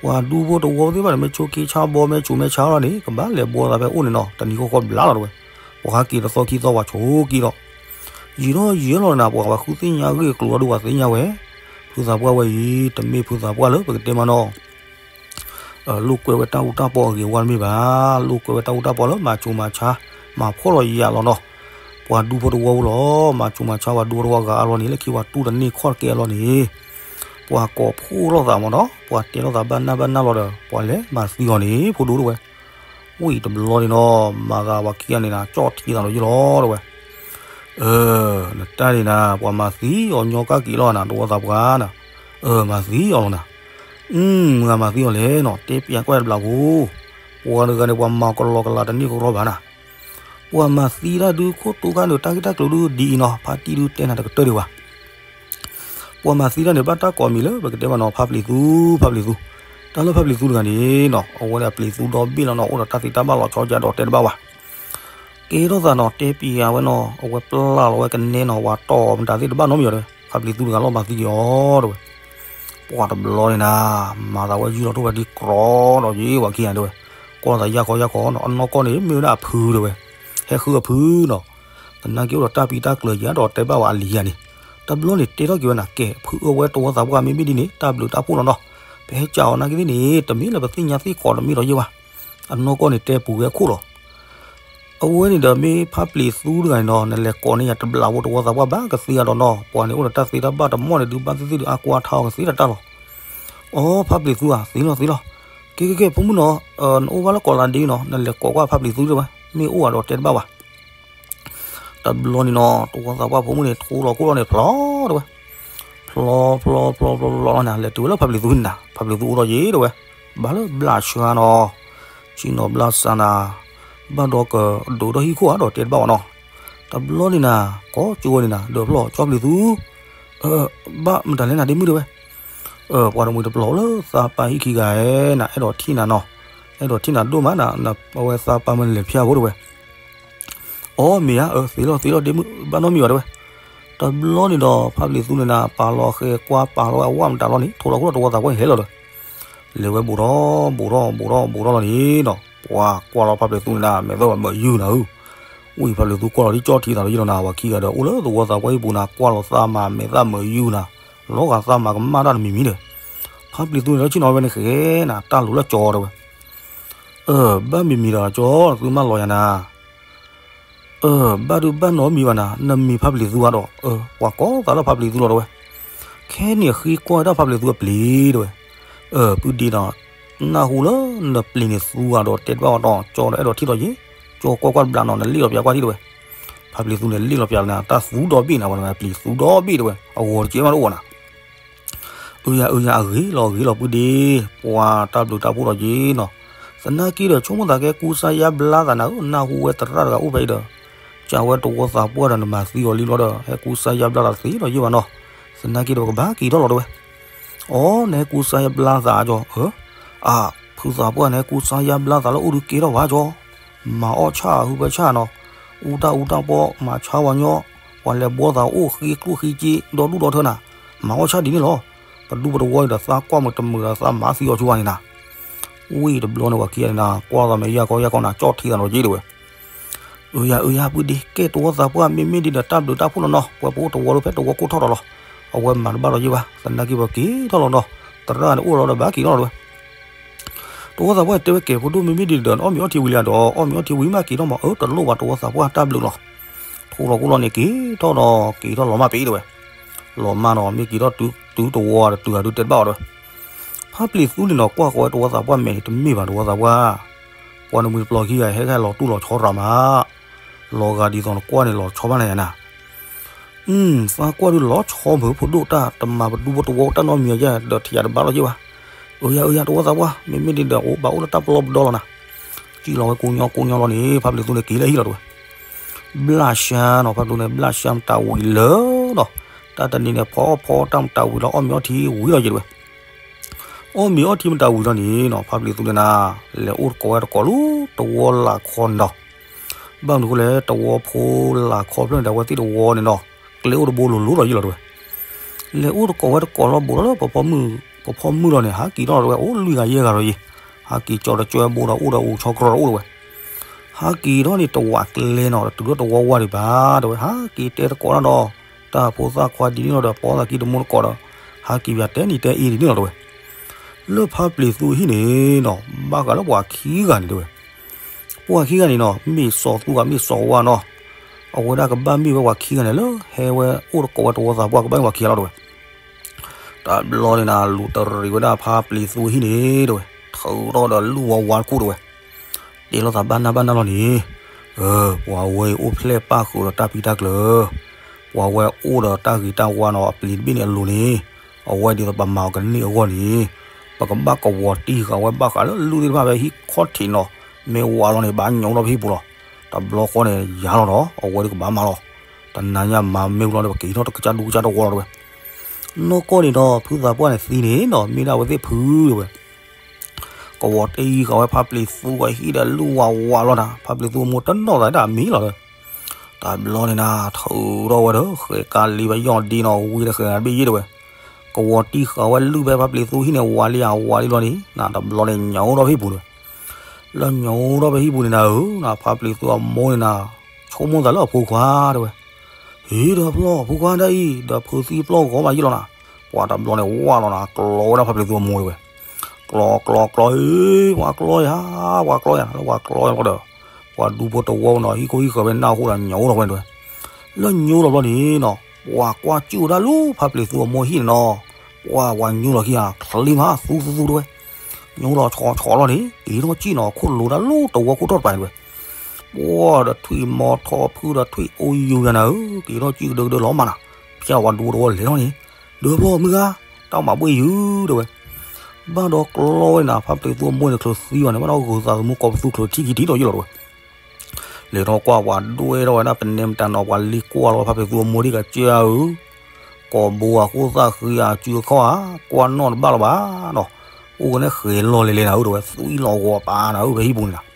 ပှၤဒူဖိတဝီသ့ၣ်တဖၣ်န့ၣ် မ့ၢ်ဆိက့ဆါဘီ မ့ၢ်ဆူးမ့ၢ်ဆါလီၤန့ၣ် ကဘၣ်လဲၤဘှီသးဖဲအိၣ်န့ၣ်နီၤ တနံၤဃီဃီဘျါလီၤတဲဝဲ, ပှၤဟးက့ၤတသီခံသီပှၤဆိးက့ဒီး, ယံာ်ထီၣ်ယံာ်လီၤနၤ ပှၤဘၣ်ဃုသ့ၣ်ညါအဂ့ၢ်အကျိၤအီၤဒီးပှၤသ့ၣ်ညါဝဲ, ဖုသးပှၢ်ဝဲအံၤ တမ့ၢ်ဖုသးပှၢ်လၢပကတဲမးနီၤ လိာ်ကွဲဝဲတၢ်အူတၢ်ပီအဂ့ၤအဝါတမ့ၢ်ဘၣ်, လိာ်ကွဲဝဲတၢ်အူတၢ်ပီလၢမၤဆူးမၤဆါ, မၤဖှီၣ်လီၤယာ်လီၤနီၤ, ပှၤဒူဖိတဝီဖိလီၤ, မၤဆူးမၤဆါပှၤဒူဖိတဝီဂၤအါလီၤန့ၣ် လၢခံပှၤတူၢ်တန့ၢ်ခီၣ်တကဲအါလီၤန့ၣ်, ပှၤကိးဖှိၣ်လိာ်သးမးနီၤ, ပှၤတဲလိာ်သးဘၣ်နၢ်ဘၣ်နၢ်လီၤဒီး ပှၤလဲၤမၤသံအီၤန့ၣ် ဖိဒိၣ်တဲဝဲ, ဝံၤတဘျီန့ၣ်နီၤ, မၤသးပှၤခံဂၤန့ၣ်နၤ ကၠီၣ်ထံသးဒီးယ့ၢ်လီၤတဲဝဲ အၢ နတၢ်န့ၣ်နၤ ပှၤမၤသံအီၤညီကၢ်က့ၤလီၤနၤ တဝီသးပှၢ်နၤ, အၢ မၤသံအီၤလီၤနၤ, မုၢ်ဂၤမၤသံအီၤလဲၣ်နီၤ တဲပၠးကွၢ်တဘျီဖိ, ပှၤတဂၤန့ၣ် ပှၤမၤကလီကလီတန့ၢ်ကရီဘၣ်နၤ, ပှၤမၤသံတၢ်ဒုးခိၣ်တူၢ်ခါန့ၣ် တၢ်ဂ့ၢ်တၢ်ကျိၤဒုးဒ်အံၤနီၤ ဖါတံၢ်ဒုးတဲနၤတကတၢၢ်ဒံးဘၣ် ပှၤမၤသံတၢ်န့ၣ် ဘၣ်တၢ်ကိးမံၤလၢပကတဲဘၣ်နီၤ ဖါပျံၤသူ ဖါပျံၤသူ, တၢ်လၢဖါပျံၤသူတဂၤန့ၣ်နီၤ အဝဲန့ၣ်အပျံၤသူဒီဘ့ၣ်လီၤနီၤ အိၣ်ဒီးတၢ်သံတၢ်ဘၣ်လီၤဆီယါဒီးတဲတဘၣ်ဝဲ, ကဲထီၣ်သးနီၤ တဲပံၤယၤဝဲနီၤ အဝဲပျၢ်လီၤဝဲကနဲနီၤ ပှၤတီၢ်မတၤသ့ၣ်တဘၣ်နီတမံၤဒီး ဖါပျံၤသူတဂၤလီၤမၤသံက့ၤအီၤတဲဝဲ ပှၤတဘျီန့ၣ်နၤ မၤသးဝဲယုၢ်လီၤထိၣ်ဝဲဒ်ကြီဒီးယ့ၢ်ဝဲခံဂၤတဲဝဲ, ကွၢ်သးယၢ်ခီယၢ်ခီနီၤ အနီၢ်ကီၢ်န့ၣ် မ့ၢ်ဝဲဒၣ်အဖုတဲဝဲ, ဟဲဃုအဖုနီၤ, သနာ်က့အိၣ်ဒီးတၢ်ပံးတၢ်ကျၢၤယၤဒီးတဲဘၣ်ဝဲအလံၤယၤန့ၣ်, တဘျီန့ၣ်တဲထီၣ်က့ၤဝဲနၤ ကဲ ဖုအၢဝဲတဝီသးပှၢ်မ့မ့ၢ်ဒ်န့ၣ် တၢ်ဘျုးတၢ်ဖှိၣ်လီၤနီၤ, ပဟဲကးအီၤနာ်က့သ့ၣ်န့ၣ် တမ့ၢ်လၢပသ့ၣ်ညါသ့ၣ်ကိးတမ့ၢ်ဒီးယ့ၢ်ဘၣ်, အနီၢ်ကီၢ်န့ၣ်တဲပူၤဝဲအခိၣ်လီၤ. အဝဲန့ၣ်ဒီးမ့ၢ်ဖါပျံၤသူတဂၤန့ၣ်နီၤ နလဲၤကိးန့ၢ်ယၤတဘျးဖိတဝီသးပှၢ်ဘၣ်ကသ့အါဒီးနီၤ, ပှၤန့ၣ်အိၣ်ဒီးတၢ်သ့တၢ်ဘၣ်တမီၢ်န့ၣ် ဒုးဘၣ်သ့ၣ်သ့ၣ်ဒုးအါကွၢ်ထါအီၤကသ့တၢ်တၢ်လီၤ. အိ ဖါပျံၤသူဧါ, သ့လီၤသ့လီၤ, ကဲကဲကဲ ဖိမုၣ်နီၤ, နအိၣ်ဘၣ်လၢကိးလးဒ့နီၤ, နလဲၤကိးကွၢ်ဖါပျံၤသူဒ်ဝဲ, မ့ၢ်အိၣ်ဧါဒီးတဲတဘၣ်ဘၣ်. တဘျီန့ၣ်နီၤ တဝီသးပှၢ်ဖိမုၣ်န့ၣ် ထိလီၤခိၣ်လီၤန့ၣ် ဖျီတဝဲ, ဖျီဖျီဖျီဖျီဖျီလီၤန့ၣ် လဲၤတုၤဝဲလၢဖါပျံၤသူန့ၣ်နၤ, ဖါပျံၤသူအိၣ်ထီၣ်ယ့ၢ်တဝဲ, ဘၣ်လၢဘျးဆှါနီၤ, ဆ့ၣ်နီၤဘျးစးနၤ, ဘၣ်ဒီးကဒိးထီၣ်ဟံၣ်ခိၣ်ဧါဒီးတဲတဘၣ်ဘၣ်နီၤ. တဘျီန့ၣ်နၤ ကိးကၠိဝဲန့ၣ်နၤ ဒီးဖျီၣ်ကၠီပျံၤသူ ဘၣ်မတၤလဲၣ်နၤဒ့မုၣ်တဝဲ, ပှၤတမှံၤတပျီၤလၢသးပၢ်ဟံၣ်ခံဂၤဧဲနၤ အဲၣ်ဒိးထံၣ်နၤနီၤ, အဲၣ်ဒိးထံၣ်နၤဒိၣ်မးနၤ အဝဲသးပၢ်မ့ၢ်လဲၤဖျါဖိတဝဲ, အိ မ့ၢ်ဧါ, သ့လီၤသ့လီၤဒ့မုၣ် ဘၣ်နီတမံၤဘၣ်တဝဲ. တဘျီန့ၣ်ဒီး ဖါပျံၤသူန့ၣ်နၤ ပာ်လီၤဃဲၤကွၢ်ပာ်လီၤဝဲအဝၣ်မတၤလီၤန့ၣ် ထိလီၤခိၣ်လီၤတဝီသးပှၢ်န့ၣ်ဟဲလီၤဒီး လဲၤဝဲဘူးထီၣ်ဘူးထီၣ်ဘူးထီၣ် ဘူးထီၣ်လီၤန့ၣ်နီၤ ပှၤကွၢ်လီၤဖါပျံၤသူန့ၣ်နၤ မဲာ်သၣ်မၢယုၢ်နၤဧၢ, ဝံၤဖါပျံၤသူကွၢ်လီၤဒ်ကၠီၣ်ထံသးလီၤယ့ၢ်လီၤနၤ ပှၤခံဂၤဒီး အိၣ်လၢတဝီသးပှၢ်ဟံၣ်ပူၤနၤ ကွၢ်လီၤသးမး မဲာ်သၣ်မၢယုၢ်နၤ, လီၤဂာ်သးမးကမၣ်တၢ်တမံၤမံၤဒီး ဖါပျံၤသူန့ၣ်လီၤဆ့ၣ်နီၤဝဲန့ၣ်ဃဲနၤ တၢ်လိၤလၢကၠီတဝဲ, ဘၣ်မံၤမံၤဒီးကၠီ သုမၢလီၤယၤနၤ ဘၣ်ဒုးဘၣ်နီတမံၤဘၣ်နၤ နမံၤဖါပျံၤသူဧါဒီး ပှၤကိးသးလၢဖါပျံၤသူလီၤတဝဲ, ခဲန့ၣ်အဃ့ကွၢ်ဝဲဒၣ်ဖါပျံၤသူအပျံၤတဝဲ, ပုၢ်ဒ့ဒီး နၢ်ဟူလၢနပျံၤန့ၣ်သူဧါဒီးတဲတဘၣ်အီၤဒီး ကၠီဒီးအဲၣ်ဒိးထံၣ်ဒီးယ့ၢ်, ကၠီကွၢ်ကွၢ်တဘျီနီၤ နလ့ၣ်လီၤပၠးကွၢ်ထံၣ်တဝဲ, ဖါပျံၤသူန့ၣ်လ့ၣ်လီၤပၠးနၤ တၢ်သူဒီဘ့ၣ်နၤ ပှၤနမၤပျံၤသူဒီဘ့ၣ်တဝဲ အဂီၤတကဲမးတအိၣ်နၤ အုယၤအုယၤအဂ့ၤလီၤအဂ့ၤလီၤပုၢ်ဒ့, ပှၤတၢ်ဘျုးတၢ်ဖှိၣ်ဒီးယ့ၢ်နီၤ, သနာ်က့ဒီး ဆိကမိၣ်သးကဲကူစါယါဘျါသးနၤဧၢ နၢ်ဟူဝဲသရၣ်တဂၤအိၣ်ဖဲအံၤဒီး, ကးဝဲတဝီသးပှၢ်ဒီးနမၤသံအီၤလံဘျီဒီး ဟဲကူစါယါဘျါသးသ့ဒီးယ့ၢ်ဘၣ်နီၤ, သနာ်က့ဒီးပကဘၣ်က့ၤထီၣ်လီၤတဝဲ, အိ နဟဲကူစါယါဘျါသးကၠီ, အၢ, ဖုသးပှၢ် နဟဲကူစါယါဘျါသးလၢအိၣ်ဒုးက့ၤထီၣ်ဘၣ်ကၠီ မၤအီၣ်ဆၣ်ဟုဖၢဆၣ်နီၤ, အူတၢ်အူတၢ်ပီ မၤဆါဝၤညီ, ပှၤလဲၤဘှီသးအိၣ်ဃ့ကျိၣ်ဃ့စ့ ဒီဒူၣ်ဒီထၢနၤ, မၤအီၣ်ဆၣ်ဒ်န့ၣ်လီၤ, ပဒူပတဝီအံၤဒီးသးကွၢ်မုာ်တမုာ်ဒီးသးမၤသံအီၤဆိဝဲန့ၣ်နၤ, ဝံၤတဘျီန့ၣ်ပှၤခံဂၤန့ၣ်နၤ ကွၢ်သးမဲာ်ယၢ်ကီယၢ်ကီနၤ ကၠီၣ်ထံသးနီၤက့တဝဲ, အုယၤအုယၤပုၢ်ဒ့ ကဲတဝီသးပှၢ်မ့မ့ၢ်ဒ်ဒီးတၢ်ဘျုးတၢ်ဖှိၣ်လီၤနီၤ ပှၤပအိၣ်တဝီလၢဖဲတဝီကိၢ်ထီၣ်ဒီးလီၤ, အဝဲမၤတဘၣ်ဒီးယ့ၢ်ဘၣ် သနာ်က့ပက့ၤထီၣ်လီၤနီၤ, သရၣ်န့ၣ်အိၣ်လီၤဒီးဘၣ်က့ၤထီၣ်လီၤတဝဲ တဝီသးပှၢ်တဲဝဲကဲ ဖိဒိၣ်မ့မ့ၢ်ဒ်ဒီး အီၣ်မ့ၤအီထံဝံၤလံဧါဒီး အီၣ်မ့ၤအီထံဝံၤမးက့ၤထီၣ်မး အၢ တလိၣ်ဘၣ်တဝီသးပှၢ်တၢ်ဘျုးလီၤ, ထိလီၤကိၢ်လီၤန့ၣ်က့ၤထီၣ်ဒီး က့ၤထီၣ်လီၤမၢ်ပ့ၤတဝဲ, လီၤမၢ်ဒီးမ့ၢ်က့ၤထီၣ်တုၤတဝီဒီးတုၤဂၤဒုးတဲတဘၣ်အီၤတဝဲ, ဖါပျံၤသူန့ၣ်နီၤ ကွၢ်ဃီၤဝဲတဝီသးပှၢ်မဲာ်န့ၣ် တမ့ၢ်ဘၣ်တဝီသးပှၢ်, ပှၤနမှံၤတပျီၤခံဂၤဟဲခဲလီၤတူၢ်လီၤဆီရၤမး, လီၤဂာ်ဒ်သိးနကွၢ်န့ၣ်လီၤဆီဘၣ်နၤယၤနၤ သးကွၢ်ဒုးလီၤဆီမုၢ်ဖိဒိၣ်တၢ်တမၤပဒူဖိတဝီတၢ်နီတမံၤယဲၢ်ဒီးထံၣ်ယၤတဘၣ်လီၤယ့ၢ်ဘၣ်, အုယၤအုယၤတဝီသးပှၢ် မ့မ့ၢ်ဒ်ဒီးအိၣ်ဘၣ်အိၣ်လၢတၢ်ပလီၢ်ပဒီလီၤနၤ, စံၣ်လီၤဝဲကိညီကိညီလီၤန့ၣ် ဖါပျံၤသူန့ၣ်က့ၤလၢဟံၣ်လီၤတဝဲ, ဘျၣ်ရှါနီၤ ဖါပျံၤသူန့ၣ် ဘျၣ်ရှါမတၤဝံၤလၢနီၤ, တၢ်တနံၤန့ၣ်ဖီအီၣ်ဖီတၢ်မတၤဝံၤလီၤအီၣ်မ့ၤအီထံဝံၤလီၤယ့ၢ်တဝဲ အီၣ်မ့ၤအီထံမတၤဝံၤလီၤန့ၣ်နီၤ ဖါပျံၤသူန့ၣ်နၤ, လဲၤအိၣ်တကိးဝဲတကိးလၢတဝီလၢ်ခီန့ၣ်ဒီး, ဘၣ်မနုၤအဃိလဲၣ် တဝီဖိလၢ်ခီဖျၢၣ်န့ၣ်ဒီး အဝဲသ့ၣ်တဝီန့ၣ်နီၤ, ကျဲအိၣ်တဘိလိၤလိၤလီၤယ့ၢ်လီၤတဝဲ, လဲၤအိၣ်တကိးဝဲတကိးလီၤဘူးလီၤလၢပဖီမုၢ်လီၤန့ၣ် ဟးက့ၤထီၣ်လီၤတဝဲ အိၣ်လွံၢ်ဂၤယဲၢ်ဂၤလီၤယ့ၢ်, ဟးက့ၤကၠီၤတကၠွဲဘိဒီးအိၣ်ဒီးအိၣ်ဆီကြီဒီးအိၣ်တဝဲ ဟးက့ၤထီၣ်န့ၣ်တဝးကျဲနီၤ တတုၤလၢတဝီဝါဒံးဘၣ်တဝဲ ဟးက့ၤတဲတကိးတၢ်ဒီး တၢ်ဖိသၣ်ခွါဒ်န့ၣ်လီၤဒီး ပီသးကံတမူတကိးဒီး ဟးက့ၤပၠးတဲနံၤတဲအ့ဒ်န့ၣ်လီၤတဝဲ လၢဖါပျံၤသူအဟံၣ်န့ၣ်နီၤ ဘၣ်ဃးလၢပှၤခံဂၤန့ၣ်တဝဲ ပှၤခံဂၤန့ၣ်နီၤ မ့ၢ်စီၤသူဂၤမ့ၢ်စီၤဝါနီၤ အဝဲဒၣ်ကဘၣ်မ့ၢ်ဝဲပှၤခံဂၤန့ၣ်လၢ ဟဲဝဲအိၣ်တကိးဝဲတဝီသးပှၢ်ကဘၣ်မ့ၢ်ပှၤခံဂၤလီၤတဝဲ တဘျီန့ၣ်နၤ လူၤတရံးဝဲဒၣ်ဖါပျံၤသူအဟံၣ်န့ၣ်တဝဲ ထုးထီၣ်ဒီးလူၢ်ဝါဝါတခိၣ်တဝဲ တဲလိာ်သးဘၣ်နၢ်ဘၣ်နၢ်လီၤန့ၣ်, ပှၤဝဲအံၤအိၣ်ဖျဲၣ်ပၣ်ဃုာ်ဒီးတၢ်ပံတၢ်ကျၢၤ, ပှၤဝဲအိၣ်ဒီးတၢ်ဂ့ၤတၢ်ဝါနီၤ အပျံၤတဘ့ၣ်န့ၣ်အလိၤန့ၣ်, အဝဲဒ်သိးပမၤအီၤကန့ၢ်အဂီၢ်န့ၣ်, ပကဘၣ်ကဝီၤတံၢ်ဃာ်ဝဲဘၣ်ဃးလၢလုၢ်သ့ၣ်တဖၣ်ဖဲဟံၣ်ခီၣ်ထံးနီၤ, မ့ၢ်ဝးလီၤန့ၣ် ဘၣ်ညိးထီၣ်ဖဲဟံၣ်ပူၤလီၤ. တဘျီဃီန့ၣ် ယၤလီၤဒီး အဝဲဒၣ်ကဘၣ်မၤလီၤ. တနၤညါမၤမ့ၢ်ဝံၤလီၤဒီး ပက့ၤထီၣ်တကစၢ်ဒူကစၢ်တဝီလီၤတဝဲ. နီၢ်ကီၢ်န့ၣ်ဒီး ဖုသးပှၢ်န့ၣ်သံန့ၣ်နီၤ မ့ၢ်ဒၣ်အဝဲသ့ၣ်ဖုတဝဲ ကဝီၤတံၢ်ဃာ်ဝဲဖါပျံၤသူဝဲဟံၣ်ဒီးလုၢ်ဝးဝးလီၤနၤ, ဖါပျံၤသူအမိၢ်တနီၣ်သးဒၣ်မံလီၤဒီး, တဘျီန့ၣ်နၤ ထုးထီၣ်ဝဲဒီး ဃဲၤကါလံဘၣ်ယီၢ်ဒံနီၤ ဝံၤဒီးဃဲၤဂၤတဘ့ၣ်ယ့ၢ်တဝဲ, ကဝီၤတံၢ်ဃာ်ဝဲလုၢ်ဖဲဖါပျံၤသူဟံၣ်န့ၣ် ဝးလံဧါ ဝးလံလီၤန့ၣ် နၤတဘျီန့ၣ် ညိးထီၣ်ဖဲဟံၣ်ပူၤတဝဲ လၢညိးထီၣ်ဖဲဟံၣ်ပူၤန့ၣ်နၤဧၢ, နၤဖါပျံၤသူအမိၢ်န့ၣ်နၤ, ဆိကမိၣ်သးလၢအဖိခွါတဲဝဲ, ဟ့ၣ်ဒီးဖျီၣ်ဖိခွါဒ်အံၤ ဒီးဖုးသံပျီၢ်ဂီၤမးယ့ၢ်လီၤနၤ, ပှၤတဘျီန့ၣ်ဝၢ်လီၤနၤ ကျီဝဲဒၣ်ဖါပျံၤသူအမိၢ်တဲဝဲ, ကျီကျီကျီဧၢ ပှၤကျီယၤ ပှၤကျီယၤ လၢပှၤကျီယၤလီၤဒီး ပှၤဒူဖိတဝီနီၤ ဟံၣ်ခိၣ်ဟံၣ်ဃၢၤဖဲနၢ်ဟူဒီးညိလီၤဝဲတဲဝဲ, လၢညိလီၤဘျီန့ၣ်နီၤ ပှၤကွၢ်စူၣ်ဝဲဒၣ်လၢဖါပျံၤသူအမိၢ်ဟံၣ်န့ၣ်နီၤ, ပှၤပှၤညိလီၤခံဂၤ ချ့မးသူသူသူတဲဝဲ, ညိလီၤဆီဆီလီၤန့ၣ် က့ၤထီၣ်စံၣ်နီၤ ခိၣ်လိၤဒၣ်လၢတဝီခိၣ်ထီၣ်တပၤတဲဝဲ, ပှၤဒီးထွံၣ်မီထီၣ်ဖုဒီးထွံၣ်အိၣ်ယူၤယၤနၤဧၢ က့ၤထီၣ်စံၣ်ကဒၢကဒၢလီၤမးနၤ, ဖၠၣ်ပှၤဒူဖိတဝီလဲၤထီၣ်န့ၣ်, ဒီးဖျီၣ်မုၢ်ဂၤ တၢ်မၤဘှ့ၣ်ယုာ်တဲဝဲ, ဘၣ်ဒီးကျီဝဲနၤ ဖါပျံၤသူအမိၢ်န့ၣ် ချုးသံဘၣ်န့ၣ် ဘၣ်ဒီးဂုၤသးသမူကိးပသူချုးထံၣ်က့ၤထံၣ်ဒီးယ့ၢ်လီၤတဲဝဲ လဲၤထီၣ်ကွၢ်ပှၤဒွဲထီၣ်ဝဲဒၣ်ပနဲမတၤနီၤ ပှၤလ့ကွၢ်လီၤဖါပျံၤသူအမိၢ်ဒံးကစၢ်ဧၢ, ကိာ်ဘိအဃိသၣ်ဃံအစုအခီၣ်ဧါ, ကွၢ်နီၣ်တဘၣ်လၢၤဘၣ်နီၤ, အိၣ်ဝဲန့ၣ်ဃဲၤလီၤလဲၤလဲၤနၤဧၢတဲဝဲ သွံၣ်လီၤဂီၤပာ်နၤဧၢ ဖဲဟံၣ်ပူၤန့ၣ်နၤ,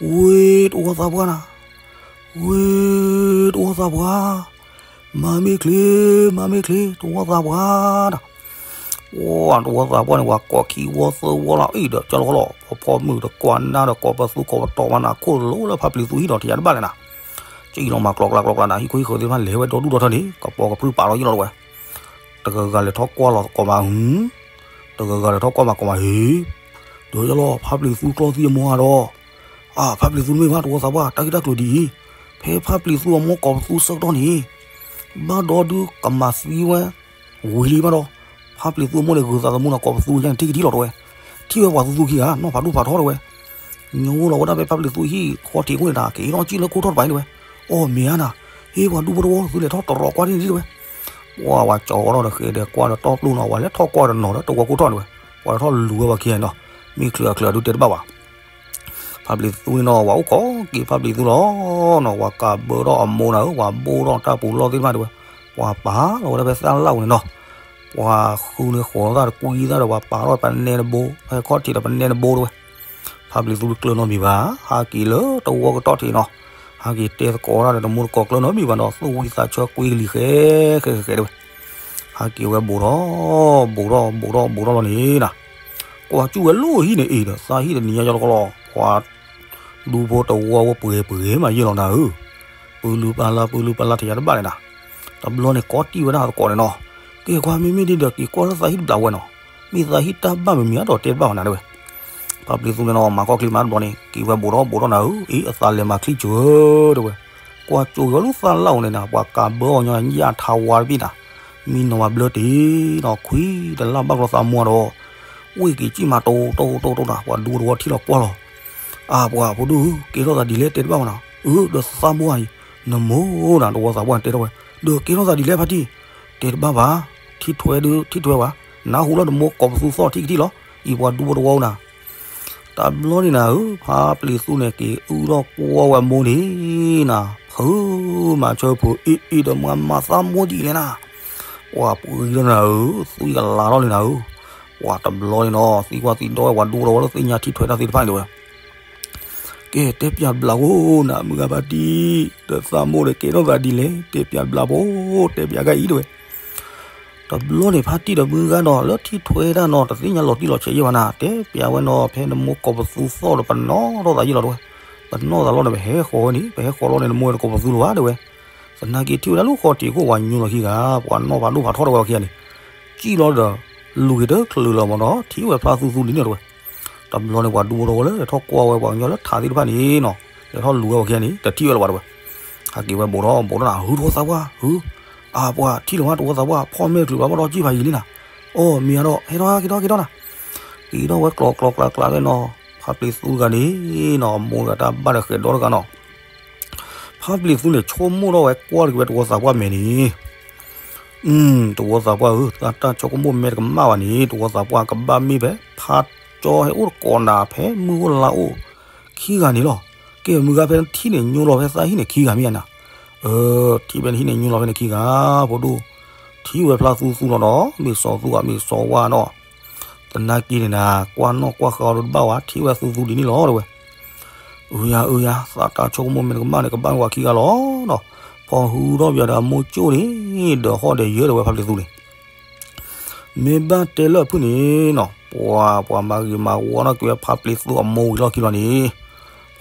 ဝ့ၢ်တဝီသးပှၢ်နၤ ဝ့ၢ်တဝီသးပှၢ်, မၤမ့ၢ်ချ့, မၤမ့ၢ်ချ့ တဝီသးပှၢ်နၤ, အိၣ်တဝီသးပှၢ်န့ၣ် ပှၤကိးခံဝီသၢဝီလီၤအံၤဒီးကၢ်လီၤဃီလီၤ ဖီဖီမုၢ်တကွၢ်နၢ်ဒီးကိးပသူကိးပတီၢ်မးနၤ ခိၣ်လိၤလၢဖါပျံၤသူဟံၣ်ဒီးထံၣ်ယၤတဘၣ်လဲၣ်နၤ, စံၣ်လီၤမၤကျီကျါကျီကျါနၤ ဟံၣ်ခိၣ်ဟံၣ်ဃၢၤသ့ၣ်တဖၣ်လဲၤဝဲဒီဒူၣ်ဒီထၢန့ၣ် ကပီၤကပြုၢ်ပာ်လီၤယ့ၢ်လီၤတဲဝဲ တဂၤဂၤလဲၤထီၣ်ကွၢ်လီၤသကိးမး, တဂၤဂၤလဲၤထီၣ်ကွၢ်မၤကိးမးဟ့ၣ်, ဒီးယလီၤ ဖါပျံၤသူကျီသံအမိၢ်ဧါဒီး, အါ ဖါပျံၤသူတမ့ၢ်ဘၣ် တဝီသးပှၢ်တၢ်ဂ့ၢ်တၢ်ကျိၤဒ်အံၤ, ဖဲဖါပျံၤသူအမိၢ်ကိးပသူဆၢကတီၢ်န့ၣ်, ဘၣ်ဒီးဒုးကမၤသံဝဲ, ဝံၤလံဘၣ်ဒီး, ဖါပျံၤသူအမိၢ်န့ၣ် ဂုၤသးသမူနီၤကိးပသူယါန့ၣ် ထံၣ်ကထံၣ်လီၤတဲဝဲ, ထံၣ်ဝဲပှၤသူသူခံဂၤ နီၢ်ဖးဒိၣ်ဖးထီတဲဝဲ ညိလီၤဝဲဒၣ်ဖဲဖါပျံၤသူဟံၣ်ဃီထံးခိၣ်န့ၣ်နၤ က့ၤထီၣ်စံၣ်လၢခိၣ်ထီၣ်တပၤတဲဝဲ, အီၣ်မ့ၢ်ဧါနၤ, ဟ့ၣ်ပှၤဒူဖိတဝီသုလဲၤထီၣ်တရီၤကွၢ်န့ၣ်ဒံးတဲဝဲ, ပှၤဝဲကၠီၤဝဲဒီးဃဲၤဒီးကွၢ်ဒီးတီပျိနီၤ ပှၤလဲၤထီၣ်ကွၢ်ဒီးနီၤဒီးတဝီခိၣ်ထီၣ်တဲဝဲ, ပှၤထီၣ်လူၤဝဲပှၤခံဂၤန့ၣ်နီၤ, မ့ၢ်ချုးအချုးအဒုးတဲတဘၣ်ဘၣ် ဖါပျံၤသူန့ၣ်နီၤ ပှၤအိၣ်ခိးက့ၤဖါပျံၤသူလီၤ, နီၤ ပှၤကးဘၢထီၣ်အမိၢ်နၤဧၢ ပှၤဘိၣ်ထီၣ်တၢ်ပူၤလီၢ်သ့ၣ်တဖၣ်တဲဝဲ, ပှၤပာ်လီၤဝဲဒၣ်ဖဲသၣ်လၣ်အူန့ၣ်နီၤ, ပှၤဃုန့ၢ်ဃီၤသၣ်တကွံသၣ်ဒီး ပှၤပာ်ထီၣ်ပနဲတဘိ ဖဲခီၣ်ထံးဒီးပနဲတဘိတဲဝဲ, ဖါပျံၤသူတကျၢၤနီတမံၤဘၣ်, ဟးက့ၤလၢတဝီကတီၢ်ထံးနီၤ, ဟးက့ၤတဲသကိးတၢ်ဒီးတမူတကိးကျၢၤနီတမံၤဘၣ်နီၤ သူၣ်ဝံသးဆၢကွံကလံၤဃဲဃဲဃဲတဲဝဲ ဟးက့ၤဝဲဘူးထီၣ်, ဘူးထီၣ် ဘူးထီၣ် ဘူးထီၣ်လီၤန့ၣ်နၤ, ကွၢ်စူၣ်ဝဲလၢဟံၣ်န့ၣ်အံၤဒီး သးဟံၣ်တနံၤညါယီတကလီၤ, ပှၤဒူဖိတဝီဝဲပှဲၤပှဲၤမး ယ့ၢ်လီၤနၤဧၢ, ပူၤလူၤပာ်လၢ ပူၤလူၤပာ်လၢ ထံၣ်ယၤတဘၣ်န့ၣ်နၤ, တဘျီန့ၣ် ကိးတံၢ်ဝဲဒၣ်သကိးန့ၣ်နီၤ, ကဲကွၢ် မ့မ့ၢ်ဒ်ဒီး က့ၤကွၢ်လၢသးဟံၣ်တဘျးဝဲနီၤ, မ့ၢ်သးဟံၣ်တၢ်ဘၣ်မမံၤအါဒီးတဲတဘၣ်ဝဲနၤတဲဝဲ ဖါပျံၤသူန့ၣ်နီၤ မၤခီၣ်ချံမးတဘျီန့ၣ် က့ၤဝဲဘူးထီၣ်ဘူးထီၣ်နၤဧၢ, အ့ အသးလဲၤမၤချံစၢၤတဲဝဲ, ကွၢ်ကၠိက့ၤဝဲလၢသၣ်လၣ်အူန့ၣ်နၤ ပှၤကးဘၢအီၤညီယၣ်ထါဝါတဘ့ၣ်နၤ, မံနီၤမၤဘျၢတ့ၢ်နီၤ ခွံတလၢ်ဘၣ်ကျီသးမိၢ်ဒီး, ဝ့ၢ်က့ၤကံၣ်မးတိတိတိတိနၤ ပှၤဒူတဝီထံၣ်လီၤကွၢ်လီၤ, အါ ပှၤဖိဒိၣ်ဧၢ ကဲထီၣ်သးဒ်လဲၣ်တဲတဘၣ်ဝဲနၤ, အၢ ဒီးသးမိၢ်အံၤ နမိၢ်နၤ တဝီသးပှၢ်တဲထီၣ်ဝဲ, ဒီးကဲထီၣ်သးဒ်လဲၣ်ဖါတံၢ်, တဲတဘၣ်ဘၣ်, ထံၣ်ထွဲဒုးထံၣ်ထွဲဝဲ, နၢ်ဟူလၢနမိၢ်ကိးပသူသီၣ်ထံၣ်ကထံၣ်လီၤ, အံၤပှၤဒူဖိတဝီနၤ တဘျီန့ၣ်နၤဧၢ, ဖါပျံၤသူန့ၣ်က့ၤအုၣ်ထီၣ်ကွၢ်ဝဲမိၢ်န့ၣ်နၤ, ဖုမၤဆၢဖုအ့ၣ်အ့ၣ်ဒီးမၤမၤသးမိၢ်ဒ်လဲၣ်နၤ, ပှၤပှ့ၤလီၤနၤဧၢ, သွံၣ်ကလၤထီၣ်လံနၤဧၢ, ပှၤတဘျီန့ၣ်နီၤ သံကွၢ်သံဒိးဝဲပှၤဒူဖိတဝီလၢသ့ၣ်ညါထံၣ်ထွဲတၢ်သ့ၣ်တဖၣ်န့ၣ်တဲဝဲ ကဲ တဲပၠးဘျးဖိနၤ မုၢ်ဂၤဖါတံၢ်, ဒီးသးမိၢ်ဒီးကဲထီၣ်သးဒ်လဲၣ် တဲပၠးဘျးဖိ, တဲပၠးကါအံၤတဲဝဲ တဘျီန့ၣ် ဖါတံၢ်ဒီးမုၢ်ဂၤဒီး လၢထံၣ်ထွဲတၢ်နီၤ တသ့ၣ်ညါလီၤတံၢ်လီၤဆဲးယဲၢ်ဘၣ်နၤ, တဲပၠးဝဲနီၤ ဖဲနမိၢ်ကိးပသူသီၣ်ဒီး ပနီၣ်ထီၣ်သးယဲၢ်လီၤတဲဝဲ, ပနီၣ်သးလီၤဒီး ပဟဲဃီၤဝဲန့ၣ် ပဟဲဃီၤလီၤန့ၣ် နမိၢ်တကိးပသူလၢၤဘၣ်တဲဝဲ, သနာ်က့ထံၣ်ဝဲဒၣ်လၢဃီတံၢ်ခိၣ် ပှၤညိလီၤခံဂၤ, ပှၤနီၣ်ဖးဒိၣ်ဖးထီတဲဝဲအခံဂၤန့ၣ်, စံၣ်လီၤဒီး လူၤက့ၤတချုးလၢၤမးဒီး ထံၣ်ဝဲဖျါသူသူဒ်န့ၣ်တဲဝဲ တဘျီန့ၣ် ပှၤဒူဖိတဝီလၢလဲၤထီၣ်ကွၢ်ဝဲပှၤကညီလၢထးသ့ၣ်တဖၣ်န့ၣ်နီၤ, လဲၤထီၣ်လူၤဝဲပှၤခံဂၤန့ၣ် တထံၣ်ဝဲလၢၤဘၣ်တဲဝဲ, ဟးက့ၤဝဲဘူးထီၣ်ဘူးထီၣ်နၤ ဟုတဝီသးပှၢ် ဟု, အါပှၤထံၣ်လၢၤမး တဝီသးပှၢ် ဖီၣ်မဲာ်ချုးဘၣ်ဘၣ်ဒီးကံၣ်ဖးယံာ်လံနၤ, အီၣ်မ့ၢ်ဧါဒီး ဟဲထီၣ်က့ၤထီၣ်က့ၤထီၣ်နၤ, က့ၤထီၣ်ဝဲကျီကျီကျါကျါဖဲနီၤ, ဖါပျံၤသူတဂၤန့ၣ်နီၤ အမိၢ်တဂၤတၢ်ဘၣ်ဒီးဃဲၤဒီတဂၤနီၤ ဖါပျံၤသူန့ၣ် ဆိကမိၣ်ထီၣ်ဝဲကွၢ်တက့ၤဝဲတဝီသးပှၢ်မဲာ်န့ၣ်, တဝီသးပှၢ်ဧၢ, သးတၢ်ဆိကမိၣ်မဲာ်တကမၣ်ဘၣ်န့ၣ် တဝီသးပှၢ်ကဘၣ်မ့ၢ်ဖဲ ဖါကၠီဟဲအိၣ်တကိးနၤ ဖဲမုၢ်အိၣ်လါအိၣ်ခံဂၤန့ၣ်လီၤ. ကဲမုၢ်ဂၤဖဲထံၣ်န့ၣ် ညိလီၤဖဲသးဟံၣ်န့ၣ်ခံဂၤမ့ၢ်ဧါနၤ, အၢ ထံၣ်ဖဲနဟံၣ်န့ၣ် ညိလီၤဖဲန့ၣ်ခံဂၤ, ဖိဒိၣ်, ထံၣ်ဝဲဖျါသူသူလီၤဒီး မ့ၢ်စီၤသူဧါ မ့ၢ်စီၤဝါနီၤ သနာ်က့န့ၣ်နၤ ကွၢ်နီၣ်ကွၢ်ဃာ်အီၤတဘၣ်ဝဲ ထံၣ်ဝဲသူသူဒ်န့ၣ်လီၤတဲဝဲ. အုယၤ အုယၤ သးတၢ်ဆိကမိၣ်မ့ၢ်တကမၣ်န့ၣ် ကဘၣ်ဝဲခံဂၤလီၤနီၤ. ဖီၣ်ဟုဒီးပယီၤဒီးအမိၢ်ကၠိၣ်န့ၣ် ဒီးဟီၣ်ဒီးယၢၤတဲဝဲ ဖါပျံၤသူန့ၣ် မ့ၢ်ဘၣ်တဲလၢအဖုၣ်န့ၣ်နီၤ ပှၤ ပှၤမၤဂ့ၤမၤဝါနီၣ်က့ၤဝဲဖါပျံၤသူအမိၢ်ဝံၤလီၢ်ခံလီၤန့ၣ်,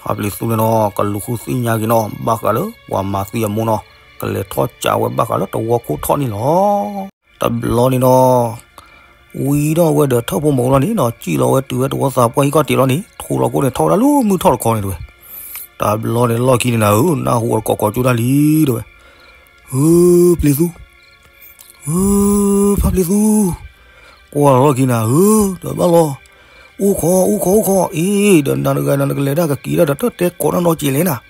ဖါပျံၤသူန့ၣ်နီၤ ကလူၤဃုသ့ၣ်ညါက့ၤနီၤ ဘၣ်ဃးလၢပှၤမၤသံအမိၢ်နီၤ ကလဲၤထီၣ်ကးဝဲဘၣ်ဃးလၢတဝီခိၣ်ထီၣ်န့ၣ်လီၤ. တဘျီန့ၣ်နီၤ ဝံၤဒီးဝဲဒီးထၢၣ်ဖိမုၣ်လီၤန့ၣ်နီၤ စံၣ်လီၤဝဲတုၤဝဲတဝီသးပှၢ်ဟံၣ်ကီၢ်တံးလီၤန့ၣ် ထိလီၤကိၣ်န့ၣ် ထီၣ်ဝဲဒၣ်လၢမုၢ်ထီၣ်တခီန့ၣ်တဲဝဲ. တဘျီန့ၣ်လီၢ်ခံန့ၣ်နၤဧၢ နၢ်ဟူအီၤတကိးကိးကၠိဒၣ်လံတဲဝဲ. ဧၢ ပျံၤသူ ဧၢ ဖါပျံၤသူ ကွၢ်လီၤလီၢ်ခံနၤဧၢ ဒီးဘၣ်လီၤ. အိၣ်ခိး အိၣ်ခိး အိၣ်ခိး အ့ ဒီးနၤတဂၤနၤ နကလဲၤဒၣ်ကက့ၤဒၣ်ဒီးတၢ်တဲကိးနီၢ်နီၢ်က့ၤလဲၣ်နၤ.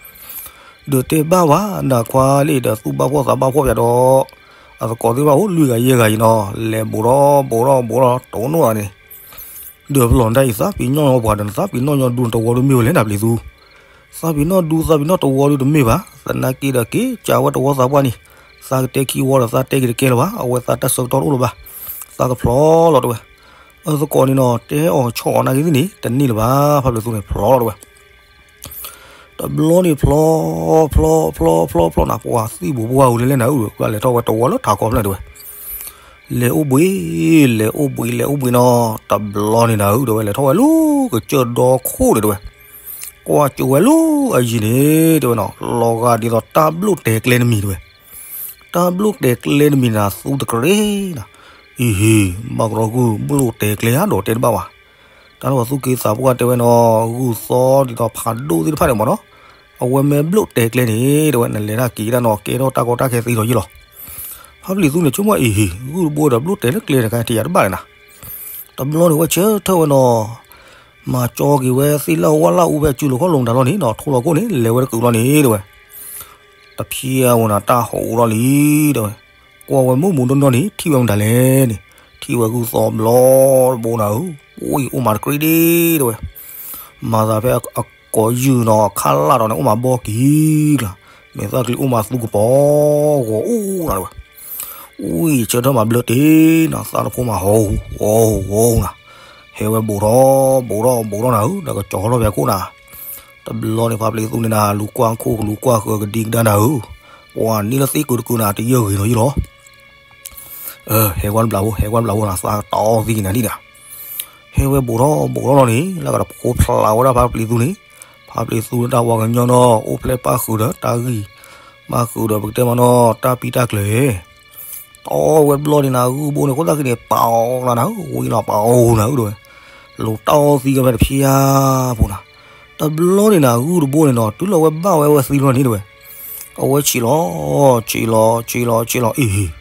ဒီးတဲဘၣ်ဝဲ နၤခွါလံဒီးသူၣ်ဘၣ်ဖှီၣ်သးဘၣ်ဖှီၣ်ပၠးဒီး အသကိးသ့ၣ်တဖၣ်အိၣ်လွံၢ်ဂၤယဲၢ်ဂၤအံၤနီၤ လဲၤဘူးထီၣ်ဘူးထီၣ်ဘူးထီၣ်တအိၣ်နီၢ်န့ၣ် ဒီးပလီၢ်ဒၣ်အံၤ သးပ့ၤနီၣ်ပှၤဒီး နသးပ့ၤနီၣ်ညီဒူနတဝီဒုးမ့ၢ်ဝဲလဲၣ်နၤပျံၤသူ. သးပ့ၤနီၣ်ဒူ သးပ့ၤနီၣ်တဝီဒုးတမ့ၢ်ဘၣ် သနာ်က့ဒီးက့ၤကးဝဲတဝီသးပှၢ်န့ၣ် သးကတဲခံဝီဒီးသးတဲက့ၤတကဲလၢၤဘၣ် အဝဲသးတၢ်ဆၢကတီၢ်တအိၣ်လၢၤဘၣ်. သးကဖျီလီၤတဲဝဲ. အသကိးန့ၣ်နီၤ တဲအီၤဆီၣ်အီၤနာ်က့သ့ၣ်န့ၣ် တန့ၢ်လၢၤဘၣ် ဖါပျံၤသူန့ၣ်ဖျီလီၤတဲဝဲ. တဘျီန့ၣ်ဖျီ ဖျီ ဖျီ ဖျီ ဖျီနၤ ပှၤသံၣ်ဘူးပှၢ်ဝံၤလၢလဲၣ်နၤဧၢ ပှၤလဲၤထီၣ်ဝဲတဝီလၢထးခီဖျၢၣ်တဲဝဲ. လဲၤအိၣ်ဘှံး လဲၤအိၣ်ဘှံး လဲၤအိၣ်ဘှံးနီၤ တဘျီန့ၣ်နၤဧၢ တဲဝဲ လဲၤထီၣ်ဝဲလၢကစၢၢ်ဒီခိၣ်န့ၣ်တဲဝဲ. ကွၢ်ကၠိဝဲလၢအယံၤန့ၣ် တဲဝဲနီၤ လီၤဂာ်ဒ်သိးတၢ်ဘျိၣ်တဲာ်ကျဲတမံၤတဲဝဲ. တၢ်ဘျိၣ်တဲာ်ကျဲတမံၤနၤ သူတကြ့နၤ. အံၤဟ့ၣ် ဘၣ်ကရီဂုၢ်ဘျိၣ်တဲာ်ကျဲဧါဒီးတဲတဘၣ်ဘၣ်. တၢ်လၢပှၤသူၣ်က့သးပှၢ်တဲဝဲနီၤ ဂုၢ်သီဒ်သိးဖးဒိၣ်သ့ၣ်တဖၣ်န့ၣ်မ့ၢ်နီၤ အဝဲမ့ၢ်ဘျိၣ်တဲာ်ကျဲန့ၣ် တဲဝဲ နလဲၤတၢ်က့ၤတၢ်နီၤ ကဲထီၣ်တၢ်ကီတၢ်ခဲသ့ဒီးယ့ၢ်လီၤ. ဖါပျံၤသူန့ၣ်ဆိကမိၣ်အံၤဟ့ၣ် ဂုၢ်တဘိဒီးဘျိၣ်တဲာ်လၢကျဲတခါ တယာ်တဘၣ်န့ၣ်နၤ. တဘျီန့ၣ်ဝဲဆၢထၢၣ်ဝဲနီၤ မၤကၠီက့ၤဝဲသ့ၣ်လၢဝၣ်လၢအူဖဲစုလိာ်ခီၣ်လိာ်မတၤလီၤန့ၣ်နီၤ ထိလီၤခိၣ်န့ၣ် လဲၤဝဲတကုာ်လီၤန့ၣ်တဲဝဲ. တဖျၢၣ်ဝဲနၤ တၢ်ဟိးလီၤလံ တဲဝဲ. ကွၢ်ဝဲမုၢ်မူဒီနီၢ်န့ၣ် ထံၣ်ဝဲမတၤလဲၣ်န့ၣ် ထံၣ်ဝဲဂုၢ်သီဘျီတဘိနၤဧၢ ပှံၢ်အိၣ်မးတကြ့ဒ့ တဲဝဲ. မၤသးဖဲအကိးယုၢ်နီၤ ခးလၢ်ဒီးန့ၣ် အိၣ်မးဘီကံၢ်ကျါ မ့ၢ်သၣ်ချံအိၣ်မးသူကပီၤ ဂီၤအိၣ်နၤတဲဝဲ. ဝံၢ်ဆၢထၢၣ်မၤဘျၢတ့ၢ်နီၤ သးတဖိမးဟီ ဂီၤအိၣ်ဂီၤအိၣ်နၤ. ဟဲဝဲဘူးထီၣ်ဘူးထီၣ်ဘူးထီၣ်နၤဧၢ ဒီးကကၠီၤထီၣ်ဖဲခိၣ်နၤ. တဘျီန့ၣ်ဖါပျံၤသူန့ၣ်နၤ လူၤကွၢ်ခိၣ်လူၤကွၢ်ဃၢၤကဒံကဒါနၤဧၢ ပှၤန့ၢ်လၢသ့ၣ်ကုၤတကုၤနၤ တယၢၢ်ဂ့ၤနီၤယ့ၢ်လီၤ. ဟဲကွၢ်တဘျီဖိ ဟဲကွၢ်တဘျီဖိနၤ သးတအီသံကနၤဒံးနၤ. ဟဲဝဲဘူးထီၣ်ဘူးထီၣ်လီၤန့ၣ် လၢကဒီးဖိဖျါဝဲဒၣ်ဖါပျံၤသူန့ၣ် ဖါပျံၤသူလၢတၢ်ဝါကညီနီၤ အိၣ်ဖျဲၣ်ပၣ်ဃုာ်ဒီးတၢ်ဂံၢ် ပၣ်ဃုာ်ဒီးပကတဲမနီၤ တၢ်ပံတၢ်ကျၢၤ တီဝဲတဘျီန့ၣ်နၤ ဂုၢ်ဘိန့ၣ် ခိၣ်သၣ်ဃံန့ၣ် ပာ်အီၤနၤ ဝံၤလီၤပာ်အီၤနၤဧၢ တဲဝဲ. လူၤတၢ်အီသံကဖဲတဖျၢၣ်ဖိနၤ. တဘျီန့ၣ်နၤ ဂုၢ်တဘိန့ၣ်နီၤ တုၤလၢအဝဲဘၣ်ဝဲအဝဲသံလီၤန့ၣ်တဲဝဲ. အဝဲဆံးလီၤ ဆံးလီၤ ဆံးလီၤ ဆံးလီၤ အံၤ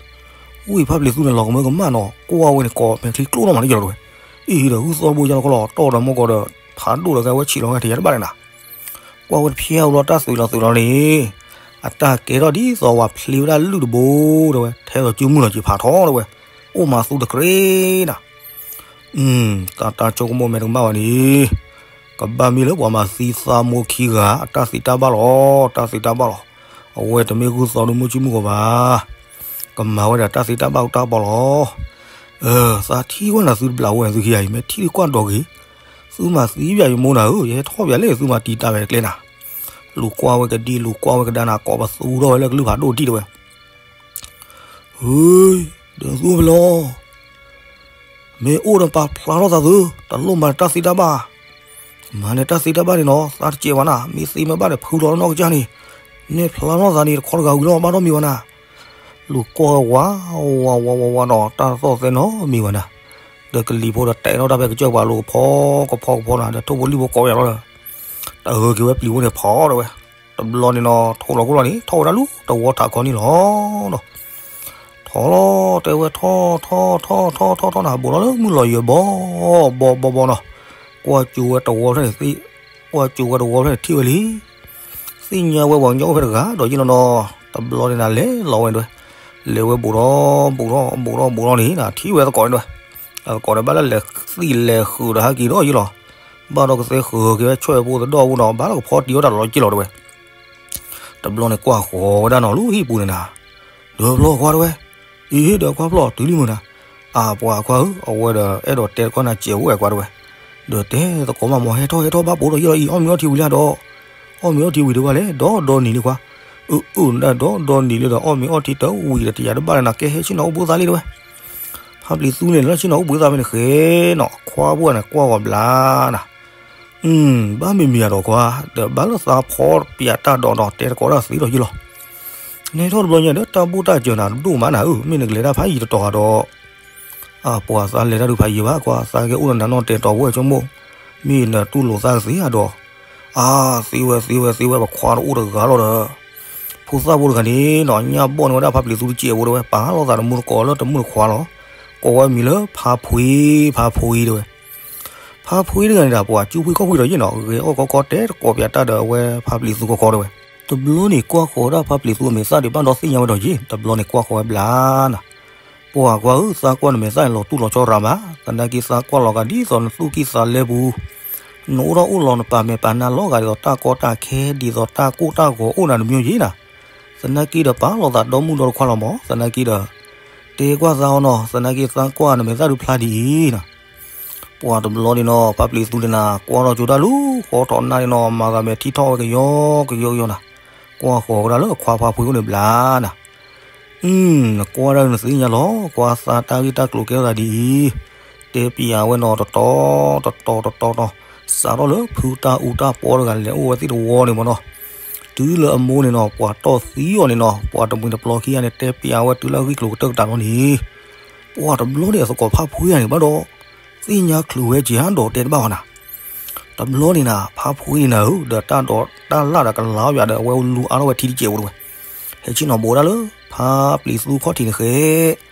ဝံၢ်ဖါပျံၤသူန့ၣ် လီၤကမၢကမၣ်နီၤ ကွၢ်ဝဲန့ၣ် ကိးမဲာ်ချံကျိနီၣ်မးန့ၣ်ယလီၤတဲဝဲ. အံၤဒီး ဂုၢ်သီဘိယလီၤခီလီၤ တီၢ်ဒီးမိၢ်ကီၢ်ဒီး ဖးဒိၣ်ဒီးကဲဝဲဆံးလီၤဂဲၤထံးယၤတဘၣ်န့ၣ်နၤ. ကွၢ်ဝဲတဖျၢၣ်ဧိၤလီၤ တၢ်သွံးလီၤသွံးလီၤန့ၣ် အတၢ်ကဲထီၣ်ဒ်သိးဝဲဖျ့ဝဲဒၣ်လုၢ်တဘိ တဲဝဲ ထဲသိးကၠူမုၢ်လီၤက့ၤဖးထီတဲဝဲ အိၣ်မးသူတကြ့နၤ. တၢ်တၢ်ဆိကမိၣ်မဲာ်တကမၣ်ဘၣ်န့ၣ် ကဘၣ်မ့ၢ်လၢပှၤမၤသံသးမိၢ်ခံဂၤ အတၢ်သံတၢ်ဘၣ်လီၤ တၢ်သံတၢ်ဘၣ်လီၤ. အဝဲတမ့ၢ်ဂုၢ်သီဒုးမိၢ်စုမုၢ်ကီးဘၣ် ကမၤဝဲဒၣ်တၢ်သံတၢ်ဘၣ်တၢ်ပီလီၤ. သးထံၣ်ဝဲနၤသုတဘျီဝဲနၤသုခံဂၤအံၤ မ့ၢ်ထံၣ်ဒုးကွၢ်ဒီးဂ့ၤ, သုမၤသံယၤယမိၢ်နၤဧၢ, ယဟဲထီၣ်ပၠးလၢသုမၤတံာ်တာ်ဝဲတကျဲနၤ. လူၤကွၢ်ဝဲကဒံ လူၤကွၢ်ဝဲကဒါနၤ ကိးပသူထီၣ်ဝဲလၢကလုၢ်ဖးဒိၣ်ဒံၣ်တဲဝဲ. ဟူ, ဒီးသုအိၣ်ဖဲလဲၣ်, မ့ၢ်အိၣ်ဒီးပာ်ဖျါထီၣ်သးသု, တလိၣ်မၤတၢ်သံတၢ်ဘၣ် မၤန့ၣ်တၢ်သံတၢ်ဘၣ်န့ၣ်နီၤ သးတစဲးဘၣ်နၤ, မ့ၢ်သံမ့ၢ်ဘၣ်န့ၣ် ဖုလီၤလၢနီၢ်ကစၢ်န့ၣ်, နဲၣ်ဖျါထီၣ်သးန့ၣ် တခီတဂၤဝံၤလီၤ ဘၣ်ထီၣ်မံၤဝဲနၤ. လူၤကွၢ်ဝဲဝး ဝး ဝး ဝး ဝးနီၤ တၢ်သီၣ်သဲနီတမံၤဝဲနၤ, ဒီးကလံၤဖိဒီးတဲထီၣ်တၢ်ဖဲကစၢၢ်ပှၤလိၤကဖီကဖီကဖီနၤ ဒီးထိၣ်ဖိလံၣ်ဖိကိးဝဲလီၤဒီး တၢ်အၢက့ၤဝဲပျံၤဖိန့ၣ်ဖီတဲဝဲ, တဘျီန့ၣ်နီၤ ထိၣ်လီၤခိၣ်လီၤန့ၣ် ထီၣ်ဝဲဒၣ်လူၤတဝီထးခီန့ၣ်လီၤနီၤ. ထီၣ်လီၤ တဲဝဲထီၣ်ထီၣ်ထီၣ်ထီၣ်ထီၣ်ထီၣ်ထီၣ်နၤ ဘူးထီၣ်လၢမုၢ်လီၤယံၤဘီဘီဘီဘီနီၤ, ကွၢ်ကၠိဝဲတဝီဖျၢၣ်န့ၣ် ကွၢ်ကၠိဝဲတဝီဖျၢၣ်န့ၣ်ထံၣ်ဝဲလံ, သ့ၣ်ညါဝဲပှၤကညီအိၣ်ဖဲတဂၤဒီးယ့ၢ်လီၤနီၤ, တဘျီန့ၣ်နၤလဲၤလီၤဝဲဒွဲ, လဲၤဝဲဘူးထီၣ်ဘူးထီၣ်ဘူးထီၣ်ဘူးထီၣ်န့ၣ်နၤ ထံၣ်ဝဲသကိးန့ၣ်ဒွဲ, အသကိးန့ၣ်ဘၣ်လၢလဲၤသံၣ်လဲၤဃုာ်ဒီးဟဲက့ၤဒီးယ့ၢ်လီၤ, ဘၣ်ဒီးကသ့ဃုာ်က့ၤဝဲဆွဲၣ်ဖိသဒီၣ်ဖိနီၤ ဘၣ်လၢကဖီတံၢ်ဝဲတၢ်လီၤက့ၢ်လီၤတဲဝဲ. တဘျီန့ၣ်ကွၢ်ဃီၤဝဲဒၣ်နီၤလၢဟံၣ်ပူၤန့ၣ်နၤ, ဒီးဖျီခွါတဲဝဲ, အံၤဒီးခွါဖျီတုၤလံမုၢ်နၤ, အပှၤခွါဧၢ အဝဲဒီးအဲၣ်ဒိးတဲတခီနၤစဲးအိၣ်ဝဲခွါတဲဝဲ, ဒီးတဲသကိးမးမ့ၢ်ဟဲထီၣ်ဟဲထီၣ်ဘၣ်ပိာ်ဒီးယ့ၢ်လီၤအံၤ အီၣ်မ့ၤအီထံဝံၤလံဒီး, အီၣ်မ့ၤအီထံဝံၤဒီးဘၣ်လဲၣ် ဒီဒီနံၤလံခွါ, အၢအၢ ဒီဒီနံၤလံဒီးအီၣ်မ့ၤအီထံတဝံၤဒီးတယၤတဘၣ်လၢနၤ ကဲဟဲဆ့ၣ်နီၤအိၣ်ဘှံးသးလံတဲဝဲ. ဖါပျံၤသူန့ၣ်လၢဆ့ၣ်နီၤအိၣ်ဘှံးသးဖဲန့ၣ်ဃဲနီၤ ခွါပှၢ်န့ၣ်ကွၢ်ဂီၤဘျါနၤ, အၢ ဘၣ်မ့မ့ၢ်အဒီးကွၢ် ဒီးဘၣ်လၢသးဖီပၠးတၢ်ဒီးဒီးတဲတကိးတၢ်သ့လီၤယ့လီၤ. န့ၣ်ထီၣ်တဘျီညါဒီးတၢ်ဘူၣ်တၢ်စၢၤနၤဒိၣ်မးနၤဧၢ, မ့ၢ်နကလဲၤတၢ်ဖးယံၤတတီၤဧါဒီး အပှၤသးလဲၤတၢ်ဒုးဖးယံၤဘၣ်ကွၢ်, သးကဲအိၣ်ဒီးနၤနီၢ်တဲာ်တီၤဝဲဆိကမိၣ်, မ့ၢ်နတူၢ်လိာ်သးကသ့ဧါဒီး, အါ သ့ဝဲသ့ဝဲသ့ဝဲ ပခွါတအိၣ်တဂၤလီၤဒီး, ဖိသၣ်ဖိတဂၤန့ၣ်နီၤ ညၣ်ဘီၣ်န့ၢ်ဝဲဒၣ်ဖးပျံၤသူတစဲးဖိတဲဝဲ, ပာ်လီၤသးတမူတကိးလၢတမုၣ်တခွါလီၤ. ကိးဝဲမံၤလၢဖးဖှ့, ဖးဖှ့တဲဝဲ. ဖးဖှ့တဂၤန့ၣ်ဒီး ပှၤကူဖှံခီၣ်ဖှံဒီးယ့ၣ်နီၤ ဂဲၤအီၣ်ခီခီတဲတကိးပၠးတၢ်ဒီးအဝဲဖးပျံၤသူခီခီတဲဝဲ. တဘျီန့ၣ်ကွၢ်ဃီၤဒၣ်ဖးပျံၤသူအမဲာ်သၣ်ဒံးဘၣ်ဒီးသ့ၣ်ညါဝဲဒီးယ့ၣ်, တဘျီန့ၣ်ကွၢ်ဃီၤဝဲဘျါနၤ ပှၤကွၢ်ဧၢ, သးကွၢ်နမဲာ်သၣ်န့ၣ်လီၤတူၢ်လီၤဆီရၤမး, သနာ်က့သးကွၢ်လီၤဂာ်ဒ်သိးနသူၣ်ကံၢ်သးလဲပူၤ, နအိၣ်ထီၣ်အိၣ်လီၤနပာ်မဲာ်ပာ်နါလီၤဂာ်ဒ်သိးတၢ်ကီတၢ်ခဲ ဒ်သိးတၢ်ကိၢ်တၢ်ဂီၤအိၣ်နၤတမံၤယ့ၣ်နၤ, သနာ်က့ဒီးပာ်လီၤသးဒီမုၣ်ဒီတခွါလီၤမး, သနာ်က့ဒီး တဲကွၢ်သးအီၤနီၤ, သနာ်က့သးကွၢ်နမဲာ်သၣ်ဒုးဖျါဒ်အံၤနၤ ပှၤတဘျီန့ၣ်နီၤ ဖးပျံၤသူန့ၣ်နၤ ကွၢ်ထီၣ်ကၠိတၢ်လူၤဃီထီးနါန့ၣ်နီၤ မၤသးမဲာ်ထံထီၣ်ဝဲကယီကယီကယီနၤ, ကွၢ်ဃီၤဝဲဒၣ်လၢအခွါဖးဖှ့အိၣ်န့ၣ်ဘျါနၤ, အၢ နကွၢ်ဒၣ်နသ့ၣ်ညါလီၤ ကွၢ်သးတၢ်ဂ့ၢ်တၢ်ကျိၤကဲထီၣ်သးဒ်အံၤ, တဲပၠးဝဲနီၤ တတီၤတတီၤတတီၤနီၤ, စးထီၣ်လၢဖုတၢ်အူတၢ်ပီတဂၤလဲၤအိၣ်ဝဲသ့ၣ်တဝီန့ၣ်မးနီၤ, တုၤလၢအမိၢ်န့ၣ်နီၤ ပှၤတီၢ်သံအီၤန့ၣ်နီၤ ပှၤတမှံၤတပျီခံဂၤန့ၣ် တဲပၠးဝဲတုၤလၢအဂ့ၢ်ကျိၤကတၢၢ်ကတၢၢ်လီၤန့ၣ် ပှၤတဘျီန့ၣ်အသကိးဖးဖှ့ဂၤန့ၣ်ဘၣ်ဒီး သ့ၣ်ညါချုးဝဲက့ၤဧါဒီးတဲတဘၣ်ဘၣ်နၤ, တဘျီန့ၣ်နၤ ဖးဖှ့န့ၣ်နၤဧၢ ဒီးတၢ်ဒိးတၢ်လၣ်ဒီးကလၤအီၣ်ယၤဒီး အဝဲလူၤအါထီၣ်ဝဲထံတစဲးဖိတဲဝဲ, ဟဲဆ့ၣ်နီၤဘိးဒၣ်လၢ ဖးပျံၤသူခီၣ်ထံးန့ၣ်ဃဲ,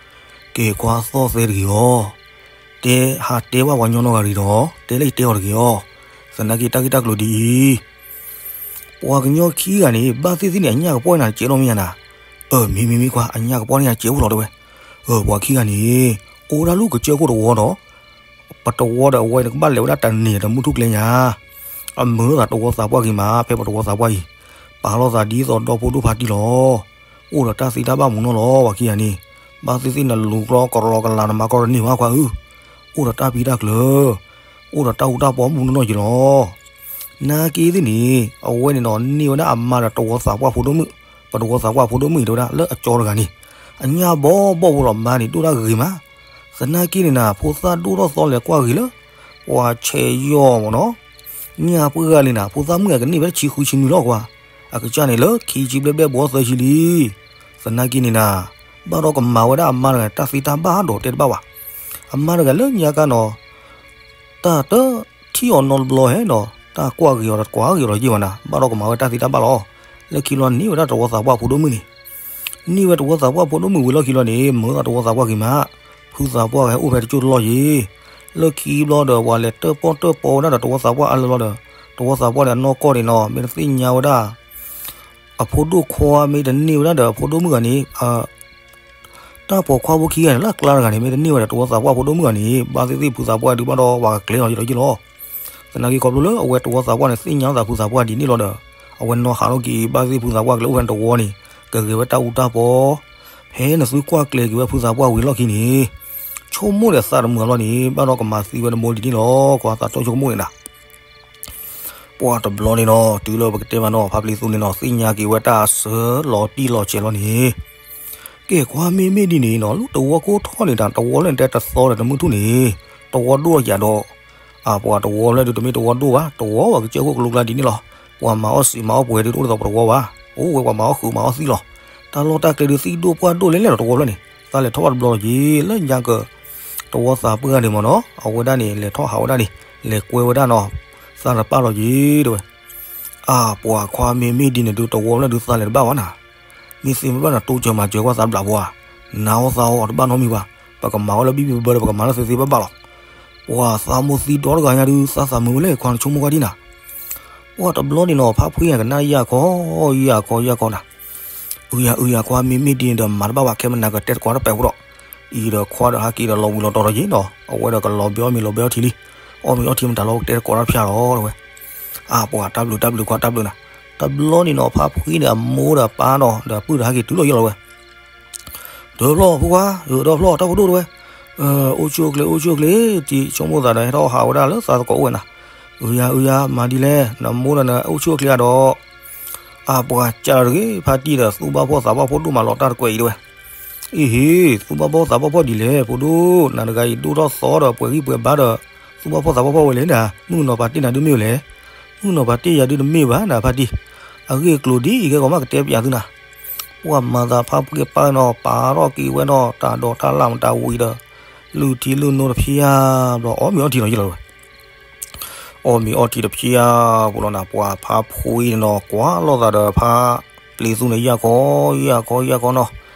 ကဲကွၢ်သီၣ်သဲတဂ့ၤအီၤ, တဲဟးတဲဘၣ်ပှၤကညီနီတဂၤတဂ့ၤဒီး တဲလၢယတဲအီၤတဂ့ၤအီၤ, သနာ်က့တၢ်ဂ့ၢ်တၢ်ကျိၤဒ်အံၤ ပှၤကညီခံဂၤန့ၣ် ဘၣ်သ့ၣ်သ့ၣ်န့ၣ် အညၣ်ကပီၢ်န့ၣ်နၤ ကဲထီၣ်မ့ၢ်ယါနၤ, အၢ မ့ၢ်မ့ၢ်မ့ၢ်ကွၢ် အညၣ်ကပီၢ်န့ၣ်နၤ ကဲအိၣ်လီၤတဲဝဲ, အၢ ပှၤခံဂၤန့ၣ် အိၣ်ဒၣ်လၢကစၢၢ်ခိၣ်တဝီဒီး ပတဝီဒီးအဝဲန့ၣ် ကဘၣ်လဲၤဝဲဒၣ်တနံၤတမုၢ်ထူၣ်ကျဲညါ, အမုာ်လိာ်သးတဝီသးပှၢ်ဂ့ၤမး ဖဲပတဝီသးပှၢ်အံၤ, ပာ်လီၤသးဒ်သိးဒီဖိဒိၣ်ဖးတံၢ်လီၤ, အိၣ်ဒီးတၢ်သံတၢ်ဘၣ်မူနီၢ်လီၤ ပှၤခံဂၤန့ၣ်, ဘၣ်သ့ၣ်သ့ၣ်နလူၤကျီကရီကလၤနမၤကီတန့ၢ်ဘၣ်ခွါဧၢ, အိၣ်ဒီးတၢ်ဖံးတၢ်ကျၢၤ, အိၣ်ဒီးတၢ်အူတၢ်ပီမူနီၢ်နီၢ်က့ၤလီၤ. နာ်က့သ့ၣ်န့ၣ် အဝဲန့ၣ်ဒီးန့ၢ်ဝဲဒၣ်အမါဒီးတဝီသးပှၢ်ဖိဒိၣ်မုၣ်, ပတဝီသးပှၢ်ဖိဒိၣ်မုၣ်အံၤတဲဝဲဒၣ် လၢအကၠီတဂၤန့ၣ်, အညၣ်ဘီဘီၣ်ဖိလီၤမါန့ၣ် ဒိၣ်ဒၣ်ဂ့ၤမး, သနာ်က့န့ၣ်နၤ ဖိသၣ်ဒိၣ်ထီၣ်သီလဲၤကွၢ်ဂ့ၤလၢ ပှၤဆဲးယီၢ်မ့ၢ်နီၤ, ညၣ်ပှၢ်ဂၤလံနၤ ဖိသၣ်မုၣ်ဂၤကန့ၢ်ဝဲတဆံဃုဆံနွံလီၤကွၢ်, အကစၢ်န့ၣ်လၢခံဆံဘျဲၣ်ဘျဲၣ်ဘှီသၢဆံလံ. သနာ်က့န့ၣ်နၤ, ဘၣ်ဒီးကမၤဝဲဒၣ်အမါတဂၤန့ၣ် တၢ်သ့တၢ်ဘၣ်ဒီးတဲတဘၣ်ဘၣ်. အမါတဂၤလၢညါကါနီၤ, တၢ်တထံၣ်အီၤနီတဘျီဟဲဒီး တၢ်ကွၢ်ဂ့ၤအီၤဒီးကွၢ်ဂ့ၤအီၤဒီးယ့ၢ်ဝဲနၤ, ဘၣ်ဒီးကမၤဝဲတၢ်သ့တၢ်ဘၣ်လီၤ. လၢခံလီၤန့ၢ်ဝဲဒၣ်တဝီသးပှၢ်ဖိဒိၣ်မုၣ်န့ၣ် န့ၢ်ဝဲတဝီသးပှၢ်ဖိဒိၣ်မုၣ်ဝံၤလီၢ်ခံလီၤန့ၣ် မုာ်သးတဝီသးပှၢ်ဂ့ၤမး, ဖုသးပှၢ်ဂ့ၤအိၣ်ဖဲတကၠိၢ်တလီၢ်ယ့ၢ်, လၢခံဘျီဒီး ပှၤလဲၤတၢၣ်ပီၣ်တၢၣ်ပီဝဲဒၣ်ဒီးတဝီသးပှၢ်အါလၢလီၤဒီး တဝီသးပှၢ်န့ၣ်အနီၢ်ကီၢ်န့ၣ်နီၤ မ့ၢ်တသ့ၣ်ညါဝဲဒၣ် အဖိဒိၣ်ခွါမ့ၢ်တန့ၢ်ဝဲဒၣ်ဒီးအဖိဒိၣ်မုၣ်ဂၤန့ၣ် တၢ်ပိာ်ခွါဖိခံဂၤန့ၣ် လၢအကျါတဂၤန့ၣ် မ့ၢ်တန့ၢ်ဝဲဒီးတဝီသးပှၢ်ဖိဒိၣ်မုၣ်ဂၤန့ၣ် ဘၣ်သ့ၣ်သ့ၣ်ဖုသးပှၢ်ဒုးဘၣ်ဒီးပှၤကကျဲလီၤယ့ၢ်လီၤယ့ၢ်လီၤ. သနာ်က့ခီဖျိလၢအဝဲတဝီသးပှၢ်န့ၣ် သ့ၣ်ညါလီၤသးဖုသးပှၢ်ဒ်န့ၣ်လီၤဒီး အဝဲနီၢ်ဟးထီၣ်က့ၤ ဘၣ်သ့ၣ်သ့ၣ်ဖုသးပှၢ်ကလဲၤအိၣ်ဖဲတဝီန့ၣ် ကဂဲၤဝဲတၢ်အူတၢ်ပီ ဖဲနသုကွၢ်ကျဲၤက့ၤဝဲဖုသးပှၢ်ဝံၤလီၢ်ခံန့ၣ် ဆိကမိၣ်ဒီးသးတမုာ်အလီၢ်န့ၣ် ဘၣ်ဒီးကမၤသံဝဲတဘိဒ်န့ၣ်လီၤ. ကွၢ်သးဆိကမိၣ်န့ၣ်နၤ ပှၤတဘျီန့ၣ်နီၤ တုၤလၢပကတဲမးနီၤ ဖါပျံၤသူန့ၣ်နီၤ သ့ၣ်ညါက့ၤဝဲတၢ်အစၢလီၤတံၢ်လီၤဆဲးလီၤန့ၣ်, ကဲကွၢ်မ့မ့ၢ်ဒ်န့ၣ်နီၤ လၢတဝီကိၢ်ထီၣ်န့ၣ်တၢ် တဝီလၢနတဲတသီဒီးတမုၢ်ထူၣ်န့ၣ် တဝီဒိၣ်လီၤယၤဒီး အပှၤတဝီလၢဒုးတမ့ၢ်တဝီဒိၣ်ဘၣ် တဝီဘၣ်ကစၢၢ်ခိၣ်ကလိကျါဒ်န့ၣ်လီၤ. ပှၤမၤအီၣ်စံးမၤအီၣ်ပှဲၤဒုးတအိၣ်ဒ်သိးပတဝီဘၣ်. အိၣ်ဝဲပှၤမၤအီၣ်ဃုာ်မၤအီၣ်သံလီၤ. တၢ်လီၢ်တၢ်ကျဲဒုးသံၣ်ဒိၣ်ပှၢ်ဒိၣ်လဲၣ်လဲၣ်လီၤတဝီဖျၢၣ်န့ၣ် သးလဲၤထီၣ်ဘၣ်တဘျီလီၤက့ၤ လၢညါက တဝီသးပှၢ်ဂၤန့ၣ်မ့ၢ်နီၤ အဝဲဒၣ်န့ၣ် လဲၤထီၣ်ဟးဝဲဒၣ်န့ၣ် လဲၤကွဲဝဲဒၣ်နီၤ သးတပၣ်လီၤက့ၤတဲဝဲ. အပှၤခွါမ့မ့ၢ်ဒ်န့ၣ်ဒုးတဝီဖျၢၣ်ဒုးသးလဲၤတဘၣ်ဘၣ်နၤ မ့ၢ်သ့မ့ၢ်ဘၣ်နၤ တိစၢၤမၤစၢၤကွၢ်သးဘျးဖိဧါ, နၤအီၣ်သးအီၣ်အီၤတဘၣ်နီတမံၤဘၣ်, ပကမၤအီၣ်လၢဘံၣ်ဘံၣ်ဘၢဘၢဒီး ပကမၤလၢသ့သ့ဘၣ်ဘၣ်လီၤ. ပှၤသးမိၢ်သံဒီတဂၤညါဒုး သးသးမုာ်ဝဲလဲၣ် ခွါနဆိကမိၣ်ကွၢ်ဒ်နၤ. ပှၤတဘျီန့ၣ်နီၤ ဖါဖှံဂၤကနၣ်ယၢ်ခီ ယၢ်ခီ ယၢ်ခီနၤ, အုယၤ အုယၤ ခွါမ့မ့ၢ်ဒ်န့ၣ်ဒီး မၤတဘၣ်ဘၣ် ခဲမနၤကတဲသကိးတၢ်ပဲာ်ဖိဒီး, အံၤဒီးခွါဒီးဟးက့ၤဒီးလီၤဝံၤလီၤတီၤဒီးယ့ၣ်နီၤ, အဝဲဒီးကလီၤဘဲအီၣ်မ့ၤလီၤဘဲအီၣ်ထံလံ, အီၣ်မ့ၤအီၣ်ထံမတၤလီၤတဲသကိးတၢ်ဖၠၣ်လီၤတဲဝဲ. အပှၤတၢ်ဘျုးတၢ်ဘျုးခွါတၢ်ဘျုးနၤ, တဘျီန့ၣ်နီၤ ဖါဖှံန့ၣ် အမိၢ်ဒီးပၢ်နီၤ ဒီးပုၢ်ဒီးဟဲက့ၤတုၤလီၤယ့ၣ်လီၤဝဲ ဒီဖျီၣ်ဖိခွါ ဒီဖျီၣ်တၢ်ဖိဒိၣ်တဲဝဲ, အိၣ်ဆူၣ်အိၣ်ချ့ အိၣ်ဆူၣ်အိၣ်ချ့ တံၤဆိကမိၣ်သးဒီးဟဲထီၣ်ဟးဝဲဒၣ်လၢသးသကိးအိၣ်ဝဲနၤ, အုယၤ အုယၤ မၤဒ်လဲၣ် နမိၢ်ဒီးနအိၣ်ဆူၣ်အိၣ်ချ့ဧါဒီး, အပှၤကၢ်တဂ့ၤ ဖါတံၢ်ဒီးသူၣ်ဘၣ်ဖှီၣ်သးဘၣ်ဖှီၣ်ဒိၣ်မးလီၤတၢ်တကွဲးအံၤတဲဝဲ, အ့ဟ့ သူၣ်ဘၣ်ဖှီၣ်သးဘၣ်ဖှီၣ်ဒ်လဲၣ် ဖိဒိၣ် နၤတဂၤအံၤဒိၣ်ထီၣ်သီဒီးပှဲၤဂံၢ်ပှဲၤဘါဒီး, သူၣ်ဘၣ်ဖှီၣ်သးဘၣ်ဖှီၣ်ဝဲလဲၣ်နၤ, မုၣ်ကနီၤပာ်တ့ၢ်နၤဒုမ့ၢ်ဝဲလဲၣ်, မုၣ်ကနီၤပာ်တ့ၢ်ယၤဒုတမ့ၢ်ဘၣ်နၤဖါတံၢ်, အဂ့ၢ်အကျိၤဒ်အံၤကဲကီးမးကတဲပၠးသုနၤ, ပှၤမၤသးဖါဖှံပၢ်နီၤ ပာ်ထီၣ်က့ၤဝဲနီၤ တၢ်ဒိးတၢ်လၢ်မတၤဝံၤဒီး, လုၢ်ထံလုၢ်နိတဖျၢၣ်ဘျီ အီၣ်မ့ၤအီထံနီၤယလီၤဝဲ အီၣ်မ့ၤအီထံတဖျၢၣ်ဖိလီၤနၤ, ပှၤဖါဖှံန့ၣ်နီၤ ကွၢ်လိာ်သးဒီးဖါပျံၤသူန့ၣ် ယၢ်ခီယၢ်ခီယၢ်ခီနီၤ,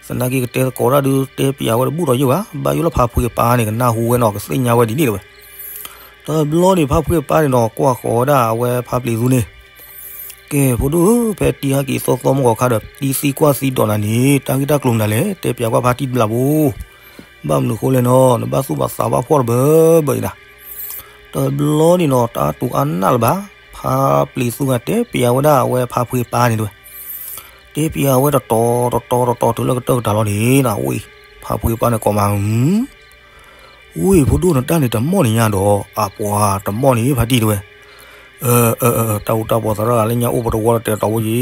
သနာ်က့ကတဲသကိးတၢ်ဒုတဲပၠးဝဲတဘူၣ်ဒီးယုၢ်ဘၣ်, ဘၣ်ယိၣ်လၢဖါဖှံအပၢ်န့ၣ် ကနၢ်ဟူဝဲနီၤ ကသ့ၣ်ညါဝဲဒ်န့ၣ်တဝဲ, တဘျီန့ၣ် ဖါဖှံအပၢ်န့ၣ်နီၤ ကွၢ်ဃီၤဝဲဒၣ်အဝဲဖါပျံၤသူန့ၣ် ကဲ ဖိဒိၣ်ဧၢ, ဖဲတံၤဟဲက့ၤသီသီမုၢ်ဂီၤခါဒီး တံၤသံကွၢ်သံဒိးနၤန့ၣ် တၢ်ဂ့ၢ်တၢ်ကျိၤမနုၤလဲၣ် တဲပၠးကွၢ်ဖါတံၢ်တဘျီဖိ, ဘၣ်မနုၤဃိလဲၣ်နီၤ နဘၣ်သူၣ်ဘၣ်သးဘၣ်ဖှီၣ်တဘၢဘၢအံၤနၤ, တဘျီန့ၣ်နီၤ တၢ်တူၢ်အါနးလၢၤဘၣ်, ဖါပျံၤသူဂၤတဲပၠးဝဲဒၣ်အဝဲဖါဖှံအပၢ်န့ၣ်တဝဲ, တဲပၠးဝဲတတီၤတတီၤတတီၤတုၤလၢကတၢၢ်ကတၢၢ်လီၤန့ၣ် ဝံၤ ဖါဖှံအပၢ်န့ၣ်ကိးမး ဝံၤ ဖိဒိၣ်နတၢ်န့ၣ်တမီၢ်န့ၣ်ညါဒီး အပှၤတမီၢ်န့ၣ်ဖါတံၢ်တဝဲ, တၢ်အူတၢ်ပီသရၣ်ဂၤလၢညါအိၣ်ပတဝီတတဲတီၤဝဲယံ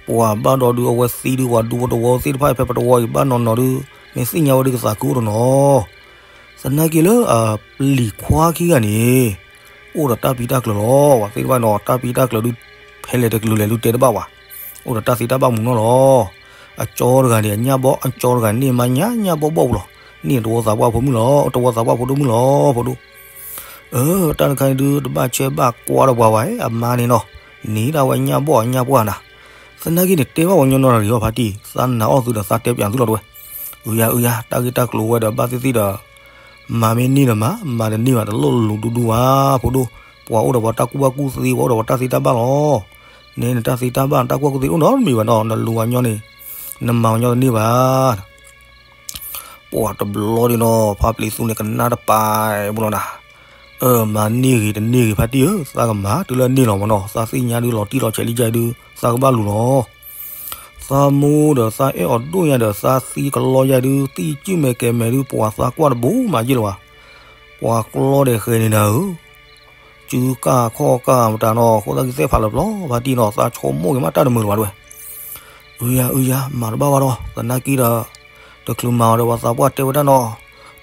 ၤ, ပှၤဘၣ်ဒီးဒုးအဝဲသံဒုးပှၤဒူပတဝီသ့ၣ်တဖၣ်အံၤ ဖဲပတဝီအံၤဘၣ်နီၤနီၤဒုး မ့ၢ်သ့ၣ်ညါဝဲဒုးကသးခုအိၣ်တနီၤ, သနာ်က့လၢအပျံၤခွါခံဂၤန့ၣ် အိၣ်ဒီးတၢ်ပံးတၢ်ကျၢၤလီၤ, ပှၤသ့ၣ်တဖၣ်နီၤ တၢ်ပံးတၢ်ကျၢၤဒုး ဖဲလဲၣ်တကလုာ်လဲၣ်ဒုးတဲတဘၣ်ဝဲ, အိၣ်ဒီးတၢ်သ့တၢ်ဘၣ်မူနီၤလီၤ, အကၠီတဂၤန့ၣ် အညၣ်ဘီၣ် အကၠီတဂၤန့ၣ်မးညၣ်ညၣ်ဘီၣ်ဘီၣ်ပူၤလီၤ, န့ၣ်တဝီသးပှၢ်ဖိမုၣ်လီၤ တဝီသးပှၢ်ဖိဒိၣ်မုၣ်လီၤ ဖိဒိၣ် အၢ တၢ်တခါန့ၣ်ဒုး တဘၣ်ဆၢဘၣ်ကွၢ်ဒီးပှၤဝဲ အမါန့ၣ်နီၤ, န့ၢ်ဒၣ်ဝဲညၣ်ဘီၣ်အညၣ်ပှၢ်နၤ, သနာ်က့န့ၣ် တဲဘၣ်ပှၤညီညီတဂ့ၤအီၤဖါတံၢ်, သးနာ်အီၣ်သုဒီးသးတဲပၠးသုလီၤတဝဲ, အုယၤအုယၤ တၢ်ဂ့ၢ်တၢ်ကျိၤဝဲဒီးဘၣ်သ့ၣ်သ့ၣ်ဒီး, မၤမ့ၢ်န့ၢ်ဒီးမၤ မၤတန့ၢ်ဘၣ်တလိၣ်လူၤဒူဒူဘၣ် ဖိဒိၣ်, ပှၤအိၣ်ဒီးပှၤတၢ်ကူၣ်ဘၣ်ကူၣ်သ့ ပှၤအိၣ်ဒီးပှၤတၢ်သ့တၢ်ဘၣ်လီၤ, နဲနတၢ်သ့တၢ်ဘၣ်နတၢ်ကူၣ်ဘၣ်ကူၣ်သ့အိၣ်နီတမံၤဘၣ်နီၤ နလူၤအညီန့ၣ်, နမၤအညီတန့ၢ်ဘၣ် ပှၤတဘျီဒုးနီၤ ဖါပျံၤသူန့ၣ် ကနၣ်တပၤအံၤပူၤလီၤနၤ, အၢ မၤန့ၢ်ဂ့ၤတန့ၢ်ဂ့ၤဖါတံၢ်ဧၢ သးကမၤတုၤလၢန့ၢ်လီၤမၢ်နီၤ သးသ့ၣ်ညါဒုးလီၤတံၢ်လီၤဆဲးလံယါဒုး သးကဘၣ်လူၤလီၤ, သးမိၢ်ဒီးသးအဲၣ်အီၤဒိၣ်ညါဒီး သးသံကလီယါဒုး သံစုၣ်မဲာ်ကဲၤမဲာ်ဒုး ပှၤသးကွၢ်တဘိမးယ့ၢ်လၢၤဘၣ်, ပှၤကျီဒီးဃဲၤန့ၣ်နၤဧၢ စုကၢ်ခီၣ်ကၢ်မတၤနီၤ ဃိသတးကသဲၣ်ဖးလၢာ်ပျီ ဖါတံၢ်နီၤ သးဆိကမိၣ်က့ၤမးတၢ်တမုာ်လၢၤဘၣ်တဝဲ, အုယၤ အုယၤ မၤတဘၣ်ဘၣ်ဒီး သနာ်က့ဒီး တချုးမၤအီၤဒီးပှၤသးပှၢ်တဲဝဲဒၣ်နီၤ,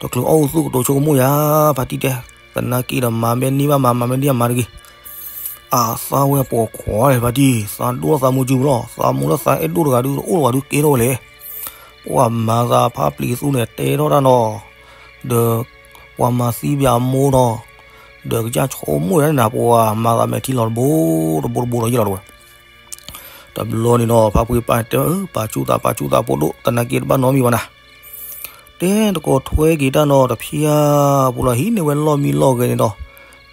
တချုးအီၣ်အူသူၣ်ကတိၤဆိကမိၣ်ယၤ, ဖါတံၢ်တဲ, သနာ်က့ဒီးမၤမ့ၢ်န့ၢ်ဘၣ်မၤ မၤမ့ၢ်န့ၢ်ဘၣ်မၤတဂ့ၤ, အသးဝဲပိာ်ခွါန့ၣ် ဖါတံၢ် သးဒိၣ်သးမိၢ်စုပူၤလီၤ သးမိၢ်လၢသးအဲၣ်ဒိၣ်တဂၤဒုးတအိၣ်လၢၤဘၣ်ဒုးကဲထီၣ်ဝဲလဲၣ် ပှၤမၤသးဖါပျံၤသူန့ၣ်တဲထီၣ်တၢ်နီၤ, ဒီးပှၤမၤသံပၠးအမိၢ်နီၤ, ဒီးကစၢ်ဆိကမိၣ်ဒၣ်န့ၣ်နၤ ပှၤမၤသးမဲာ်ထံလီၤတဘိတဘိတဘိဒီးယ့ၢ်လီၤတဝဲ, တဘျီန့ၣ်နီၤ ဖါဖှံပၢ်တဲ ပာ်ဆူၣ်သးပာ်ဆူၣ်သးဖိဒိၣ် သနာ်က့တဘၣ်နီတမံၤဘၣ်နၤ တဲတကိးထွဲက့ၤတၢ်နီၤတဖၠၣ်ပူၤလီၤ ဟံးန့ၢ်ဝဲလီၢ်မံလီၢ်ဂဲၤန့ၣ်ဒီး,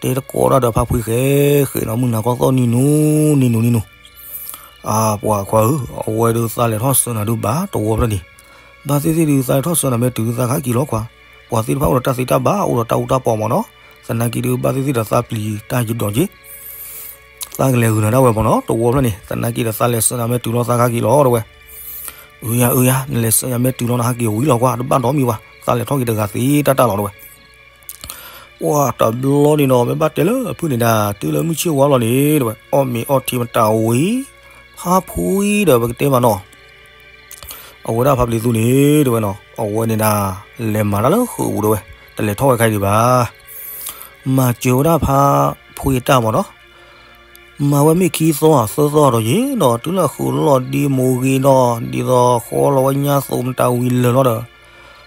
တဲတကိးတၢ်ဒီးဖါဖှံဃဲဃဲနီၤ မုၢ်နၤခီသီၣ်နံၤနူနံၤနူနံၤနူ, အပှၤခွါဧၢ, အဝဲဒုးသးလဲၤထီၣ်ဆှၢနၤဒုးဘၣ်တဝီဖျၢၣ်န့ၣ်, ဘၣ်သ့ၣ်သ့ၣ်ဒုးသးလဲၤထီၣ်ဆှၢနၤမ့ၢ်တုၤဒုးသးခါက့ၤလီၤခွါ, ပှၤသ့ၣ်တဖၣ်အိၣ်ဒီးတၢ်သ့တၢ်ဘၣ် အိၣ်ဒီးတၢ်အူတၢ်ပီမၢ်နီၤ, သနာ်က့ဒုးဘၣ်သ့ၣ်သ့ၣ်ဒီးသးပျံၤတၢ်ယဒီးက့ၤ သးကလဲၤဂုာ်နၤဒၣ်ဝဲမၢ်နီၤ တဝီဖျၢၣ်န့ၣ် သနာ်က့ဒီးသးလဲၤဆှၢနၤမ့ၢ်တုၤလီၤသးခါက့ၤလီၤတဝဲ, အုယၤ အုယၤ နလဲၤဆှၢယၤမ့ၢ်တုၤလီၤနဟးက့ၤဝံၤလီၤကွၢ် တဘၣ်နီတမံၤဘၣ် သးလဲၤထီၣ်က့ၤတဂၤသ့တၢ်တၢ်လီၤတဝဲ, ပှၤတဘျီန့ၣ်နီၤ မ့ၢ်ဘၣ်တဲလၢအဖုၣ်န့ၣ်ဒၣ် တုၤလၢမုၢ်ဆ့ၣ်ဝါလီၤန့ၣ်တဝဲ အီၣ်မ့ၤအီထံမတၤဝံၤ ဖါဖှံဒီးပကတဲမးနီၤ အဝဲဒၣ်ဖါပျံၤသူန့ၣ်တဝဲနီၤ အဝဲန့ၣ်ဒၣ် လဲၤမၤတၢ်လၢဃုာ်ပူၤတဝဲ တလဲၤထီၣ်ဝဲခါဒံးဘၣ် မၤစၢၤဝဲဒၣ်ဖါဖှံအတၢ်မၢ်နီၤ မၤဝဲမ့ၢ်ခံသီဧါသၢသီဒီးယ့ၢ်နီၤ တုၤလၢဃုာ်လီၤဒ်မိၢ်ဂ့ၤနီၤ ဒ်သိးဃီလီၤဝဲညါသိးမတၤဝံၤလၢာ်လီၤဒီး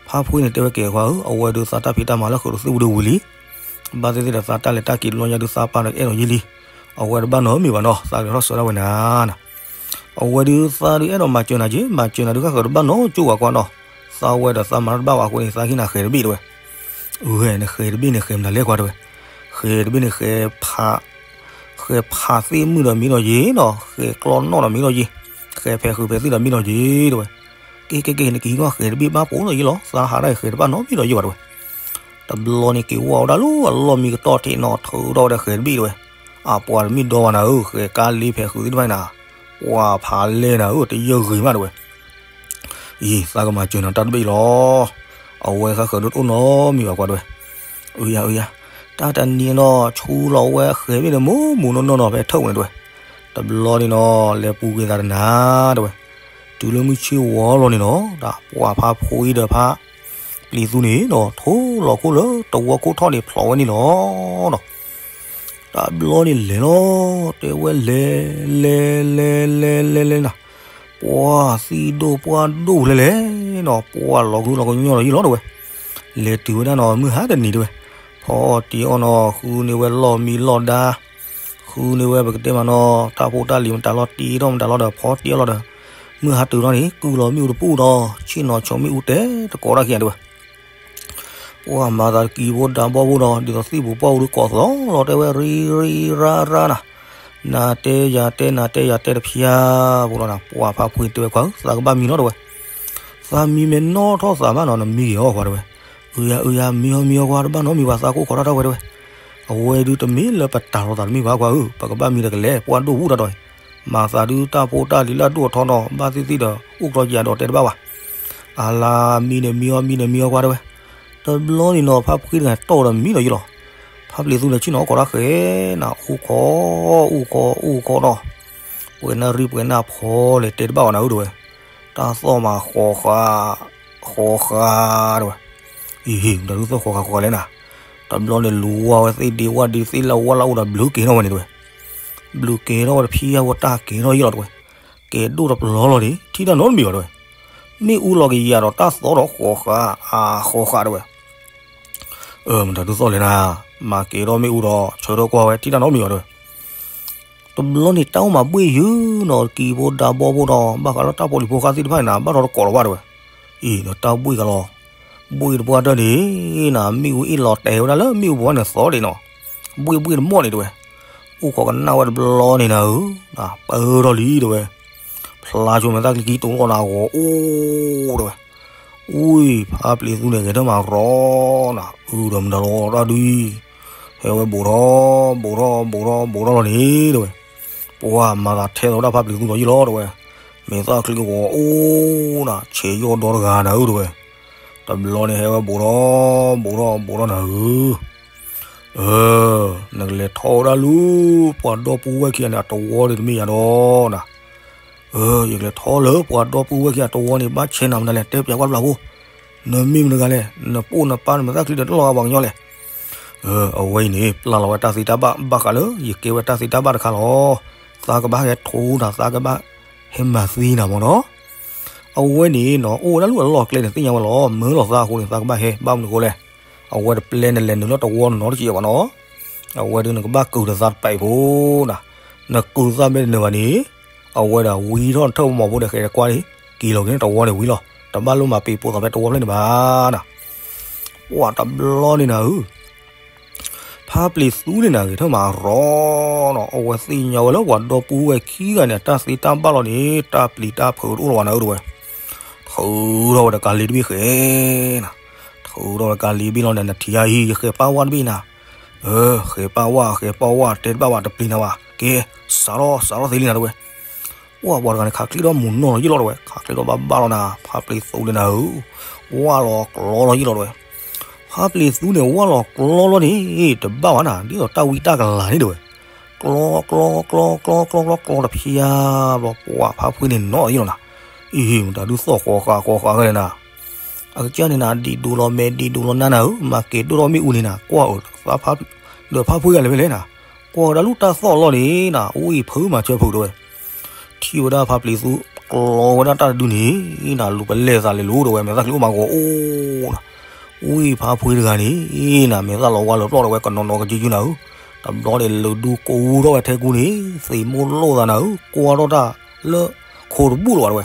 ဖါဖှံန့ၣ်တဲဝဲကဲခွါဧၢ အဝဲဒုးသးတၢ်ဖံးတၢ်မၤလၢဃုာ်တသ့ဝံၤဒုးဝံၤလံ ဘၣ်သ့ၣ်သ့ၣ်ဒီးသးတၢ်လဲၤတၢ်က့ၤတဘျီညါဒုးသးပၢ်ဒီးအဲၣ်ဒိးယ့ၢ်လံ အဝဲတဘၣ်နီတမံၤဘၣ်နီၤ သးကလဲၤထီၣ်ဆှၢဒၣ်ဝဲနၤ အဝဲဒုးသးဒုးအဲၣ်ဒိးမၤစၢၤနၤက့ၤ မၤစၢၤနၤဒုးဃၣ်ဃၢၤတဘၣ်နီတကၠိၢ်ဘၣ်ကွၢ်နီၤ သးဝဲဒီးသးမၤတၢ်တဘၣ်ဘၣ်အဃိန့ၣ် သးဟ့ၣ်နၤဃဲၤတဘ့ၣ်တဝဲ ဂဲၤနဃဲၤတဘ့ၣ်န့ၣ်ဃဲၤမနုၤလဲၣ်ကွၢ်တဝဲ ဃဲၤတဘ့ၣ်န့ၣ်ဃဲၤဖး ဃဲၤဖးသ့ၣ်မုၣ်ဒီးမံဒီးယ့ၢ်နီၤ ဃဲၤကျီနီၣ်ဒီးမံဒီးယ့ၢ် ဃဲၤဖဲးဃုာ်ဖဲးသ့ၣ်ဒီးမံဒီးယ့ၢ်တဝဲ က့ၤက့ၤက့ၤ နကဟံးနီၢ်ဃဲၤတဘ့ၣ်ဘၣ်ပိာ်ဒီးယ့ၢ်လီၤ သးဟးဒၣ်ဃဲၤတဘၣ်နီတမံၤဒီးယ့ၢ်ဘၣ်တဝဲ တဘျီန့ၣ်က့ၤဝဲဒၣ်လၢအလီၢ်မံကတီၢ်ထံးနီၤ ထုးထီၣ်ဝဲဒီးဃဲၤတဘ့ၣ်တဝဲ အပှၤတမ့ၢ်ဒီဘၣ်နၤဧၢ ဃဲၤကါလ့ဖဲးဃုာ်သ့ၣ်တဖၣ်နၤ ပှၤဖးလဲၢ်နၤဧၢ တယၢၢ်ဂ့ၤမးတဝဲ အံၤ သးကမၤစၢၤနၤတၢ်တဘ့ၣ်အံၤလီၤ အဝဲဃၣ်ဃၢၤဒိၣ်တအိၣ်နီတမံၤဘၣ်ကွၢ်တဝဲ အုယၤအုယၤ တၢ်တနံၤနီၤ ဆူလီၤဝဲဃဲၤဘ့ၣ်န့ၣ် မူးမူးနီၢ်နီၢ်နီၤ ဖဲထၢၣ်ဝဲန့ၣ်တဝဲ တဘျီန့ၣ်နီၤ လဲၤပူၤကွံာ်သးတနၤတဝဲ တုၤလၢမုၢ်ဆ့ၣ်ဝီလီၤန့ၣ်နီၤ တၢ်ပှၤဖါဖှံဒီးဖါ ဖါပျံၤသူန့ၣ်ဒီး ထိလီၤခိၣ်လၢတဝီခိၣ်ထီၣ်န့ၣ် ဖျိးဝဲန့ၣ်လီၤဒီး တဘျီန့ၣ်လဲၤလီၤ, တဲဝဲလဲၤ လဲၤ လဲၤ လဲၤ လဲၤ လဲၤနၤ, ပှၢ်သံၣ်ဒိၣ်ပှၢ်ဒိၣ်လဲၤလဲၤနီၤ, ပှၢ်လီၤကလူလီၤကညီလီၤယံၤလီၤတဲဝဲ, လဲၤတုၤဝဲဒၣ်နီၤ မုၢ်ဟါတနံၤတဲဝဲ, ဖီအီၣ်တံၤအီၣ်နီၤ ဃုန့ၢ်ဝဲလီၢ်မံလီၢ်ဒါ, ဃုန့ၢ်ဝဲပကတဲမးနီၤ တၢ်ဖိတၢ်လံၤမတၤလီၤတံၢ်ထီၣ်မတၤလီၤဒီး ဖီတံၢ်အီၣ်လီၤဒီး မုၢ်ဟါတုၤထီၣ်န့ၣ် ကုၢ်လီၤမ့ၣ်အူတပူၤဒီး ဆ့ၣ်နီၤဆိးမ့ၣ်အူတဲသကိးတၢ်ခံဂၤတဲဝဲ ပှၢ်မၤသးတကံၤဖိဒါဘီဖိဒီး ဒ်သိးသံၣ်ပူၤပှၢ်အူဒုးကိးသီလီၤ တဲဝဲရံရံရါရါနၤ, နၤတဲယၤတဲနၤတဲယၤတဲတဖျါဖိလီၤနၤ, ပှၢ်ဖါဖှံတဲဝဲခွါဧၢ သးကဘၣ်မံလီၤတဲဝဲ, သးမံမဲာ်နီၣ်ထီၣ်သးဘၣ်နီၤ နမံဂ့ၤအီၤခွါတဲဝဲ, အုယၤအုယၤ မံအီၤမံအီၤခွါ တဘၣ်နီတမံၤဘၣ် သးကိၢ်ခိးတၢ်ထီၣ်ဝဲတဲဝဲ, အဝဲဒုးတမ့ၢ်လၢပတၢ်လီၤသးတမံၤဘၣ်ခွါဧၢ ပကဘၣ်မံတကလဲာ် ပှၢ်ဒိၣ်ဝူၣ်တၢ်ဒီး မၤသးဒုးတၢ်ဖိတၢ်လံၤလၢအဒိၣ်အထီနီၤ ဘၣ်သ့ၣ်သ့ၣ်ဒီး အိၣ်ကလီယၤဒီးတဲတဘၣ်ဘၣ် အလါမံန့ၣ်မံအီၤမံန့ၣ်မံအီၤခွါတဲဝဲ, တဘျီန့ၣ်နီၤ ဖါဖှံတဂၤတီၢ်ဒီးမံနီၤယံၤလီၤ, ဖါပျံၤသူန့ၣ်ဆ့ၣ်နီၤအိၣ်ခိးတၢ်ဃဲနၤ အိၣ်ခိး အိၣ်ခိး အိၣ်ခိးဒီး ပှဲၤနၣ်ရံၣ်ပှဲၤနၣ်ဖီလဲၣ်တဲတဘၣ်အီၤနၤဧၢတဲဝဲ, တၢ်သီၣ်မးဃီၤဃာ် ဃီၤဃာ်တဲဝဲ, အံၤဟ့ၣ် မတၤဒုးသီၣ်ဃီၤဃာ်ဃီၤလဲၣ်နၤ, တဘျီန့ၣ်လူၤဝါဝဲသ့ၣ်ဒ့ဝၣ်ဒ့ သ့ၣ်လၢဝါလၢအိၣ်ဒီးဘျုးက့ၤထီၣ်ဝဲန့ၣ်တဲဝဲ ဘျုးက့ၤထီၣ်ဝဲတဖံးယါဝဲတၢ်က့ၤထီၣ်ယံၤလီၤတဲဝဲ, ကဲဒိၣ်တပျီလီၤန့ၣ် ထံၣ်တၢ်နီတမံၤဘၣ်တဲဝဲ, မ့ၣ်အူလီၤကယၤဒီးတၢ်သီၣ်ဒီးဃီၤဃာ် အါ ဃီၤဃာ်တဲဝဲ, မတၤဒုးသီၣ်လဲၣ်နၤ, မၤကဲထီၣ်မ့ၣ်အူဒီး ဆၢထၢၣ်ကွၢ်ဝဲ ထံၣ်တၢ်နီတမံၤဘၣ်တဲဝဲ တဘျီန့ၣ်တၢ်အိၣ်မးဘှ့ၣ်ယုာ်နီၤ ကံဖိဒါဘီဖိဒီး ဘၣ်ဃးလၢတၢ်ဖိလံၤဖိဃၢ်သ့ၣ်တဖၣ်န့ၣ်နၤ ဘၣ်ထီတကိးလီၤဘၣ်တဲဝဲ, အံၤဒီးတၢ်ဘှ့ၣ်ကလီၤ, ဘှ့ၣ်တပှၢ်တၢၢ်န့ၣ်နၤ မ့ၣ်အူအ့ၣ်လီၤတဲာ်ဝဲဒၣ်လၢမ့ၣ်အူပူၤန့ၣ်သီၣ်ဒံးနီၤ, ဘှ့ၣ်ဘှ့ၣ်တမီၢ်န့ၣ်တဲဝဲ, အိၣ်ခိးကနၣ်ဝဲတဘျီန့ၣ်နၤဧၢ, ပၢၢ်ထီၣ်လံတဲဝဲ, ဖျါဆိမဲာ်သၣ်ချံခံတိၤလီၤနၤဂီၤအိၣ်တဲဝဲ အူၣ် ဖါပျံၤသူန့ၣ်ဂဲၤထၢၣ်မးရီနၤ အုၣ်ဒီးမတၤလီၤတၢ်ဒုးအံၤ, ဟဲဝဲဘူးထီၣ် ဘူးထီၣ် ဘူးထီၣ် ဘူးထီၣ်လီၤန့ၣ်တဲဝဲ, ပှၢ်မၤသးထဲသိးတၢ်ဖါပျံၤသူလီၤယံၤလီၤတဲဝဲ, မဲာ်သၣ်ချံဂီၤအိၣ်နၤ ဆဲးယီၢ်ဒီတဂၤနၤဧၢတဲဝဲ, တဘျီန့ၣ်ဟဲဝဲဘူးထီၣ် ဘူးထီၣ် ဘူးထီၣ်နၤဧၢ နကလဲၤထီၣ်ဝဲဒၣ်လၢ ပှၤဒီပုၢ်ဝဲၢ်ခံဂၤန့ၣ် အတဝီဒ်တမ့ၢ်ယၤဒီးနၤ, ယကလဲၤထီၣ်လၢပှၤဒီပုၢ်ဝဲၢ်ခံဂၤတဝီန့ၣ် ဘၣ်ဆဲးနၤမနုၤလဲၣ် တဲပၠးကွၢ်တဘျီဖိ, နမ့ၢ်မတၤတဂၤလဲၣ် နပိၢ်နပၢ်နမဲာ်သၣ်ချံဒီးတလီၤဂာ်ပှၤကညီလဲၣ်, အဝဲအံၤန့ၣ် ပျၢ်လီၤဝဲတၢ်သ့တၢ်ဘၣ် ဘၣ်ဃးလၢ ယကဲဝဲတၢ်သ့တၢ်ဘၣ်တခါလီၤ, သးကဘၣ်ဟဲထိနၤ သးကဘၣ်ဟဲမၤသံနၤမ့ၢ်နီၤ အဝဲန့ၣ်နီၤ အိၣ်ဝဲဒၣ်လၢအလီၢ်ကျဲန့ၣ် သ့ၣ်ညါဝဲလီၤ မၢလီၤသးအဃိန့ၣ် သးကဘၣ်ဟဲ ဘၣ်မနုၤအဃိလဲၣ်, အဝဲတပျဲနလဲၤနုာ်လၢတဝီနီတစဲးဘၣ်နီၤ, အဝဲဒုးနကဘၣ်ကုာ်ဒီးသးတပာ်အံၤဖိနၤ, နကုာ်သးမ့ၢ်တနုာ်ဘၣ်န့ၣ်, အဝဲဒၣ်ဝံထီၣ်နထၢၣ်မီၤဖိဒီးဃဲၤတကွၢ်န့ၣ် က့ၤလီၤက့ၤန့ၣ်တဝီန့ၣ်ဝံလီၤ, တဘၣ်လၢမၤပ့ၤပိာ်သးဖဲတဝီဖျၢၣ်န့ၣ်ဘၣ်နၤ ပှၢ်တဘျီန့ၣ်နၤဧၢ ဖါပျံၤသူန့ၣ်နၤ ဂဲၤထၢၣ်မးရီနီၤ အဝဲသ့ၣ်ညါဝဲလၢပှၤဒီပုၢ်ဝဲၢ်ခံဂၤန့ၣ် တၢ်သ့တၢ်ဘၣ်လီၤန့ၣ် တၢ်ပျံၤတၢ်ဖုးတအိၣ်လၢၤဘၣ်နၤဧၢတဲဝဲ, ထုးထီၣ်ဝဲဒီးကၤလံၤတဘ့ၣ်ဃဲနၤ, ထုးထီၣ်ဝဲဒီးကၤလံၤဘ့ၣ်လီၤန့ၣ် နထံၣ်ဧါအံၤ ယဃဲၤပာ်ဝဲတဘ့ၣ်နၤ, ဃဲၤပာ်ဝဲ ဃဲၤပာ်ဝဲ တဲတဘၣ်ဘၣ် တပျံၤနၤဘၣ် ကဲ, စးထီၣ် စးထီၣ်သ့လံနၤတဲဝဲ ပှၢ်ပှၤတဂၤန့ၣ် ခးချ့ထီၣ်မုၢ်နီၢ်လီၤယံၤလီၤတဲဝဲ, ခးချ့ထီၣ်ဘၣ်ဘၣ်လီၤနၤ ဖါပျံၤသူန့ၣ်နၤဧၢ, ဝၢ်လီၤကျီလီၤယံၤလီၤတဲဝဲ, ဖါပျံၤသူန့ၣ် ဝၢ်လီၤကျီလီၤန့ၣ် တဘၣ်ဘၣ်နၤ ဒ်သိးတၢ်ဝံတၢ်ကလၤန့ၣ်တဲဝဲ, ကျီ ကျီ ကျီ ကျီ ကျီ ကျီ ကျီတဖျါဘျီ ပှၢ်ဖါဖှံန့ၣ်နီၢ်လီၤယံၤလီၤနၤ, အံၤ မတၤဒုးသီၣ်ဃီၤဃာ်ဃီၤဃာ်ဂ့ၤနၤ အကစၢ်န့ၣ်နၤ ဒံးဒိးလီၤမဲာ်ဒံးဒိးလီၤနါနၤဧၢ, မၤကဲၤဒိၣ်ထီၣ်မ့ၣ်အူန့ၣ်နၤ ကွၢ်ဧၢ, သးဖါဒီးဖါဖှံဂၤလဲၣ်ဝဲလဲၣ်နၤ, ကွၢ်ဝဲဒၣ်လၢတၢ်သီၣ်လီၢ်န့ၣ်နၤ အူအံၤဖုးမၤစၢၤဖုးတဲဝဲ, ထံၣ်ဝဲဒၣ်ဖါပျံၤသူ ကျီဝဲဒၣ်တၢ်တဒုန့ၣ်နၤ လူၤပလဲၢ်သးလဲၤလိၤတဲဝဲ မဲာ်သၣ်ချံအိၣ်မးဂီၤအိၣ်နၤ, အူအံၤဖါဖှံတဂၤန့ၣ်နၤ မဲာ်သၣ်လီၤဝါလၢပျီၢ်တဲဝဲ ကနီၤနီၤကစုကစုနၤဧၢ, တဘျီန့ၣ် လူၤဒုးကိးထီၣ်ဝဲထဲကူန့ၣ် သံးမိၢ်လိာ်သးနၤဧၢ, ကွၢ်ထီၣ်တၢ်လၢခိတဘူၣ်လီၤဘၣ်တဲဝဲ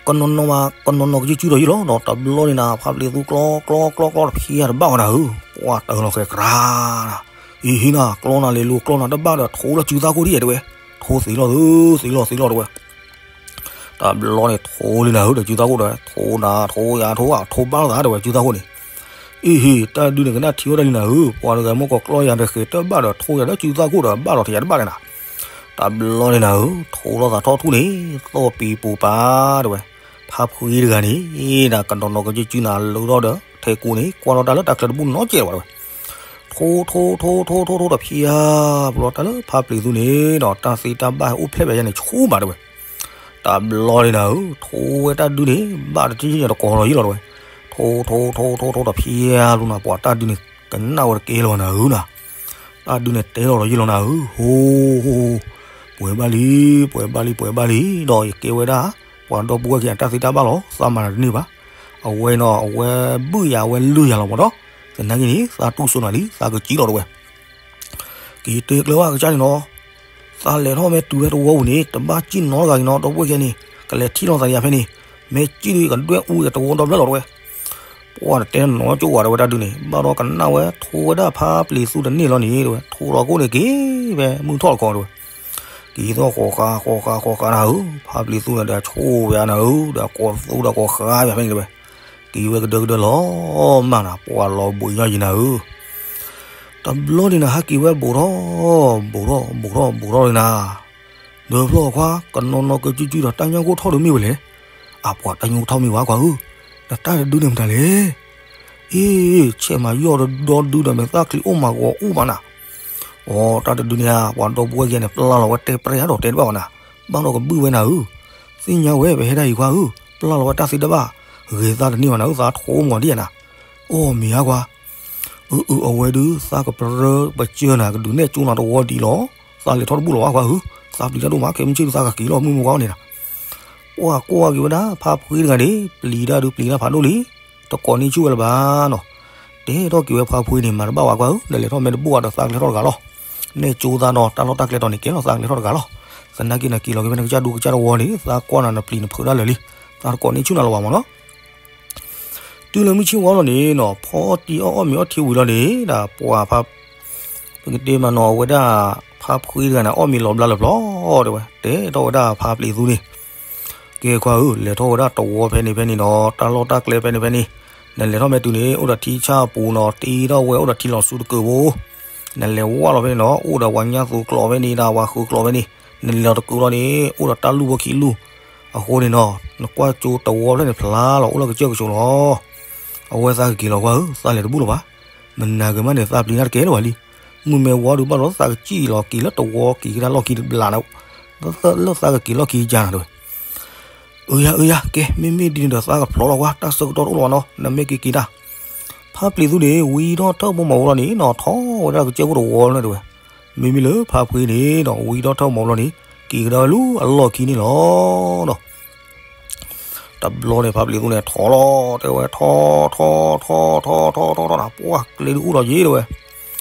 ကနီၤနီၤမး ကနီၤနီၤကစုကစုဒီးယံၤလီၤနီၤ, တဘျီန့ၣ်နၤ ဖါပျံၤသူကျီ ကျီ ကျီ ကျီတဖျါတဘၣ်ဘၣ်နၤဧၢ, ပှၢ်တၢၢ်လီၤဃဲၤကြၤနၤ, အံၤဟံးနၤ ကျီနၤလဲၤလိၤကျီနၤတဘၣ်ဒီး ထိလီၤစုသၣ်ခိၣ်ဒ်ယဲတဲဝဲ, ထိသံးလီၤသု သံးလီၤသံးလီၤတဲဝဲ, တဘျီန့ၣ်ထိလံနၤဧၢ ဒီးစုသၣ်ခိၣ်ဒီး ထိနၤထိယၤထိဧါ ထိဘၣ်လိာ်သးတဲဝဲ စုသၣ်ခိၣ်န့ၣ် အံၤဟံး တၢ်ဒုးန့ၣ် ကနၣ်ထံဝဲဒၣ်လံနၤဧၢ, ပှၤတဂၤမ့ၢ်ကီးကျီယၤဒီးဃဲၤတဘၣ်ဒီး ထိယၤဒီးစုသၣ်ခိၣ်ဒီး ဘၣ်လီၤတယၤတဘၣ်လၢနၤ, တဘျီန့ၣ်နၤဧၢ ထိလီၤသးထီၣ်ထူၣ်န့ၣ် သီၣ်ပံၤပူၤပၤတဲဝဲ, ဖါဖှံတဂၤန့ၣ် နၤကနီၤနီၤကစုကစုနၤ လူၤထီၣ်ဒီးထဲကူန့ၣ် ကွၢ်ထီၣ်တၢ်လၢတၢ်ချၢတဘူၣ်နီတစဲးဘၣ်တဲဝဲ, ထိထိထိထိထိထိတဖျါဘျီ တၢ်လၢဖါပျံၤသူန့ၣ်ဒီး တၢ်သ့တၢ်ဘၣ်ဟဲအိၣ်ဖျဲၣ်ဘၣ်ယၤန့ၣ် ဆူၣ်မးတဲဝဲ တဘျီန့ၣ်နၤဧၢ ထိဝဲတၢ်ဒုးန့ၣ် ဘၣ်တထံၣ်တကီၢ်လီၤယံၤလီၤတဲဝဲ, ထိ ထိထိထိထိထိတဖျဲလီၤနၤ, ပှၤတၢ်ဒုးန့ၣ် ကနၣ်ဝဲတကဲလၢၤဘၣ်နၤဧၢနၤ, တၢ်ဒုးန့ၣ်တဲလီၤဒီးယလီၤနၤဧၢ, ဟိ ဟိ ပှဲၤဘၣ်လံ, ပှဲၤဘၣ်လံ, ပှဲၤဘၣ်လံ, ဒီးယကဲဝဲဒၣ် ပှၤဒီပုၢ်ဝဲၢ်ခံဂၤတၢ်သ့တၢ်ဘၣ်လီၤ, သးမၤနၤတန့ၢ်ဘၣ်, အဝဲနီၤ အဝဲဘုၣ်ယၤ အဝဲလုၢ်ယၤလီၤမးဒီး, သနာ်က့န့ၣ် သးတူၢ်စိနၤလံ, သးကစံၣ်လီၤတဝဲ က့ၤတဲကျၢၤဘၣ်ကစၢ်န့ၣ်နီၤ, သးလဲၤထီၣ်မ့ၢ်တုၤဝဲတဝီပူၤန့ၣ် တဘၣ်စံၣ်နီတဂၤက့ၤနီၤ, ဒီပုၢ်ဝဲၢ်ခံဂၤန့ၣ် ကလဲၤထံၣ်လီၤသးဒံးယၤဖဲန့ၣ်, မ့ၢ်စံၣ်ဒီးယကဒွဲၣ်အူယတဝီဒီဖျၢၣ်လီၤတဝဲ, ပှၢ်တတဲနီၤကၠိဝဲတဝဲတၢ်ဒုးန့ၣ်, ဘၣ်ဒီးကနၣ်ဝဲထိဝဲဒၣ်ဖါပျံၤသူတန့ၢ်လီၤန့ၣ်တဝဲ, ထိလီၤခိၣ်န့ၣ်က့ၤဖဲမုၢ်ထီၣ်တခီတဝဲ, က့ၤသီၣ်ဃီၤဃါဃီၤဃါဃီၤဃါနၤဧၢ, ဖါပျံၤသူန့ၣ်ဒီးဆိၣ်ဝဲနၤဧၢ, ဒီးကိးသူဒီးကိးဃါယၤဖဲန့ၣ်တဝဲ, က့ၤဝဲကဒၢကဒၢလီၤမၢ်နၤ, ပှၢ်လီၤဘှံးညီယံၤနၤဧၢ တဘျီန့ၣ်နၤ ဟဲက့ၤဝဲဘူးထီၣ်, ဘူးထီၣ်ဘူးထီၣ်ဘူးထီၣ်လံနၤ, ဒီးဖျီၣ်ခွါ ကနီၤနီၤကစုကစုဒီး တၢ်ညိၣ်ကိၢ်ထီၣ်တမ့ၢ်ဝဲလဲၣ်, အပှၤတၢ်ညိၣ်ကိၢ်ထီၣ်မ့ၢ်ဝဲခွါဧၢ, ဒီးတၢ်တဒုန့ၣ်မတၤလဲၣ်, အ့ ဆဲးမၤယီၢ်ဒီဒုဒီး မ့ၢ်သၣ်ချံအိၣ်မးဂီၤအိၣ်မးနၤ, အိ တၢ်တဒုန့ၣ်ဧါ, ပှၤဒီပုၢ်ဝဲၢ်ခံဂၤန့ၣ် ပျၢ်လီၤဝဲတဲပြဲအါဒီးတဲတဘၣ်ဝဲနၤ, ဘၣ်ဒီးကဘုၣ်ဝဲနၤဧၢ, သ့ၣ်ညါဝဲပဟဲဒၣ်အံၤခွါဧၢ, ပျၢ်လီၤဝဲတၢ်သ့တဘၣ်, ဂ့ၤသးတန့ၢ်ဘၣ်နၤဧၢ, သးထိၣ်မီၤဒံးယၤနၤ, အိ မ့ၢ်ဧါခွါ အအဝဲဒုး သးကပြၢပစၢၤနၤ ကဒုးနဲၣ်ကၠိနၤတဝီဒံးလီၤ, သးလဲၤထီၣ်တဘူၣ်လီၤဘၣ်ခွါဧၢ, သးပျံၤတၢ်ဒိၣ်မး ခဲမုၢ်ဆ့ၣ်ဒုးသးကက့ၤလီၤ မုၢ်မုၢ်ဝါန့ၣ်နၤ, ပှၢ်ကွၢ်က့ၤဝဲဒၣ်ဖါဖှ့တဂၤန့ၣ် ပျံၤတၢ်ဒုးပျံၤတၢ်ဖးဒိၣ်လံ, တကိးန့ၢ်ဆူၣ်ဝဲလၢၤဘၣ်နီၤ, တဲထီၣ်က့ၤဝဲဖါဖှ့န့ၣ် မၤတဘၣ်ဝဲခွါဧၢ, နလဲၤထီၣ်မ့ၢ်တဘူၣ်ဘၣ်ဒီးသးကလဲၤထီၣ်တဂၤလီၤ, နဲၣ်ကၠိသးဒီးတၢ်လီၢ်တၢ်ကျဲတီၤန့ၣ် ကဲလီၤသးကလဲၤထီၣ်တဂၤလီၤ, သနာ်က့နၤက့ၤလီၤက့ၤဖဲနကစၢ်ဒူကစၢ်တဝီန့ၣ် သးကွၢ်နၤနပျံၤနဖုးတၢ်လၢာ်လံ, သးတကိးန့ၢ်ဆူၣ်နၤလၢၤဘၣ်မးနီၤ တုၤလၢမုၢ်ဆ့ၣ်ဝါလီၤန့ၣ်နီၤ ဖီတံၢ်အီၣ်အီၣ်မ့ၤအီထံဝံၤလီၤန့ၣ် ဒီးပှၤဖါ ပကတဲမးနီၤ အဝဲဒၣ် ဖါဖှ့တဂၤန့ၣ် အီၣ်မ့ၤလီၤဘျါလၢၤဖျီတဲဝဲ တဲထီၣ်ဝဲဒၣ်ဖါပျံၤသူန့ၣ်, ကဲခွါဧၢ လဲၤထီၣ်ဝဲဒၣ်တဝီဖဲန့ၣ်ဖဲန့ၣ်နီၤ တၢ်လီၢ်တၢ်ကျဲဖဲန့ၣ်ဖဲန့ၣ်, နလဲၤထီၣ်မ့ၢ်တုၤန့ၣ် အိၣ်ဒီးထံဆၣ်ပူၤနီၤ တ့ထီၣ်ဝဲအိၣ်ဒီးထံလီၤဆူတကုးဖိ, နလဲၤဝဲလီၤဖဲန့ၣ်နီၤ အိၣ်ဒီးပှၤညါသူကျိးဖဲန့ၣ် ဒီးပှၤဃုကျိးဖဲန့ၣ်, နလဲၤလီၤတကုးလီၤန့ၣ် အိၣ်ဒီးတၢ်လူၢ်ဖိခံလူၢ်, အဃိန့ၣ်နီၤ နကွၢ်ကၠိတဝီဖျၢၣ်န့ၣ်ဖျါလီၤ အိၣ်လၢကစၢၢ်ကဆိးလီၤ. အဝဲသးကက့ၤလီၤကွၢ်ဧၢ သးလဲၤတဘူၣ်လီၤဘၣ်. မနၤဂ့ၤမးန့ၣ် သးပျံၤတၢ်တကဲလၢၤဘၣ်လံ. မုၢ်မ့ၢ်ဝါဒုးဘၣ်ဒီး သးကစံၣ်လီၤက့ၤလၢတဝီက့ၤကဒါလီၢ်ခံတဘျီန့ၣ်, လၢသးကက့ၤလီၢ်ခံကဒါနၤတဲဝဲ. အၢယၤ အၢယၤ ကဲ မ့မ့ၢ်ဒ်န့ၣ်ဒီး သးကဖျိးလီၤကွၢ် တၢ်ဆၢကတီၢ်တအိၣ်လၢၤဘၣ်နီၤ နမ့ၢ်က့ၤက့ၤတၢ်. ဖါပျံၤသူန့ၣ် ဝံထီၣ်ထၢၣ်မိၢ်မၤဝဲလီၤန့ၣ်နီၤ ထီၣ်ဝဲဒၣ်ကစၢၢ်ခိၣ်တဝီန့ၣ်တဲဝဲ. မ့မ့ၢ်လၢဖါဖှ့န့ၣ်နီၤ ဝံထီၣ်ထၢၣ်မိၢ်လီၤန့ၣ် က့ၤကဒါဝဲလၢအလီၢ်ခံန့ၣ်လီၤနီၤ. တဘျီန့ၣ် ဖါပျံၤသူန့ၣ် ထီၣ်လီၤတဲဝဲ ထီၣ် ထီၣ် ထီၣ် ထီၣ် ထီၣ် ထီၣ် ထီၣ် ထီၣ်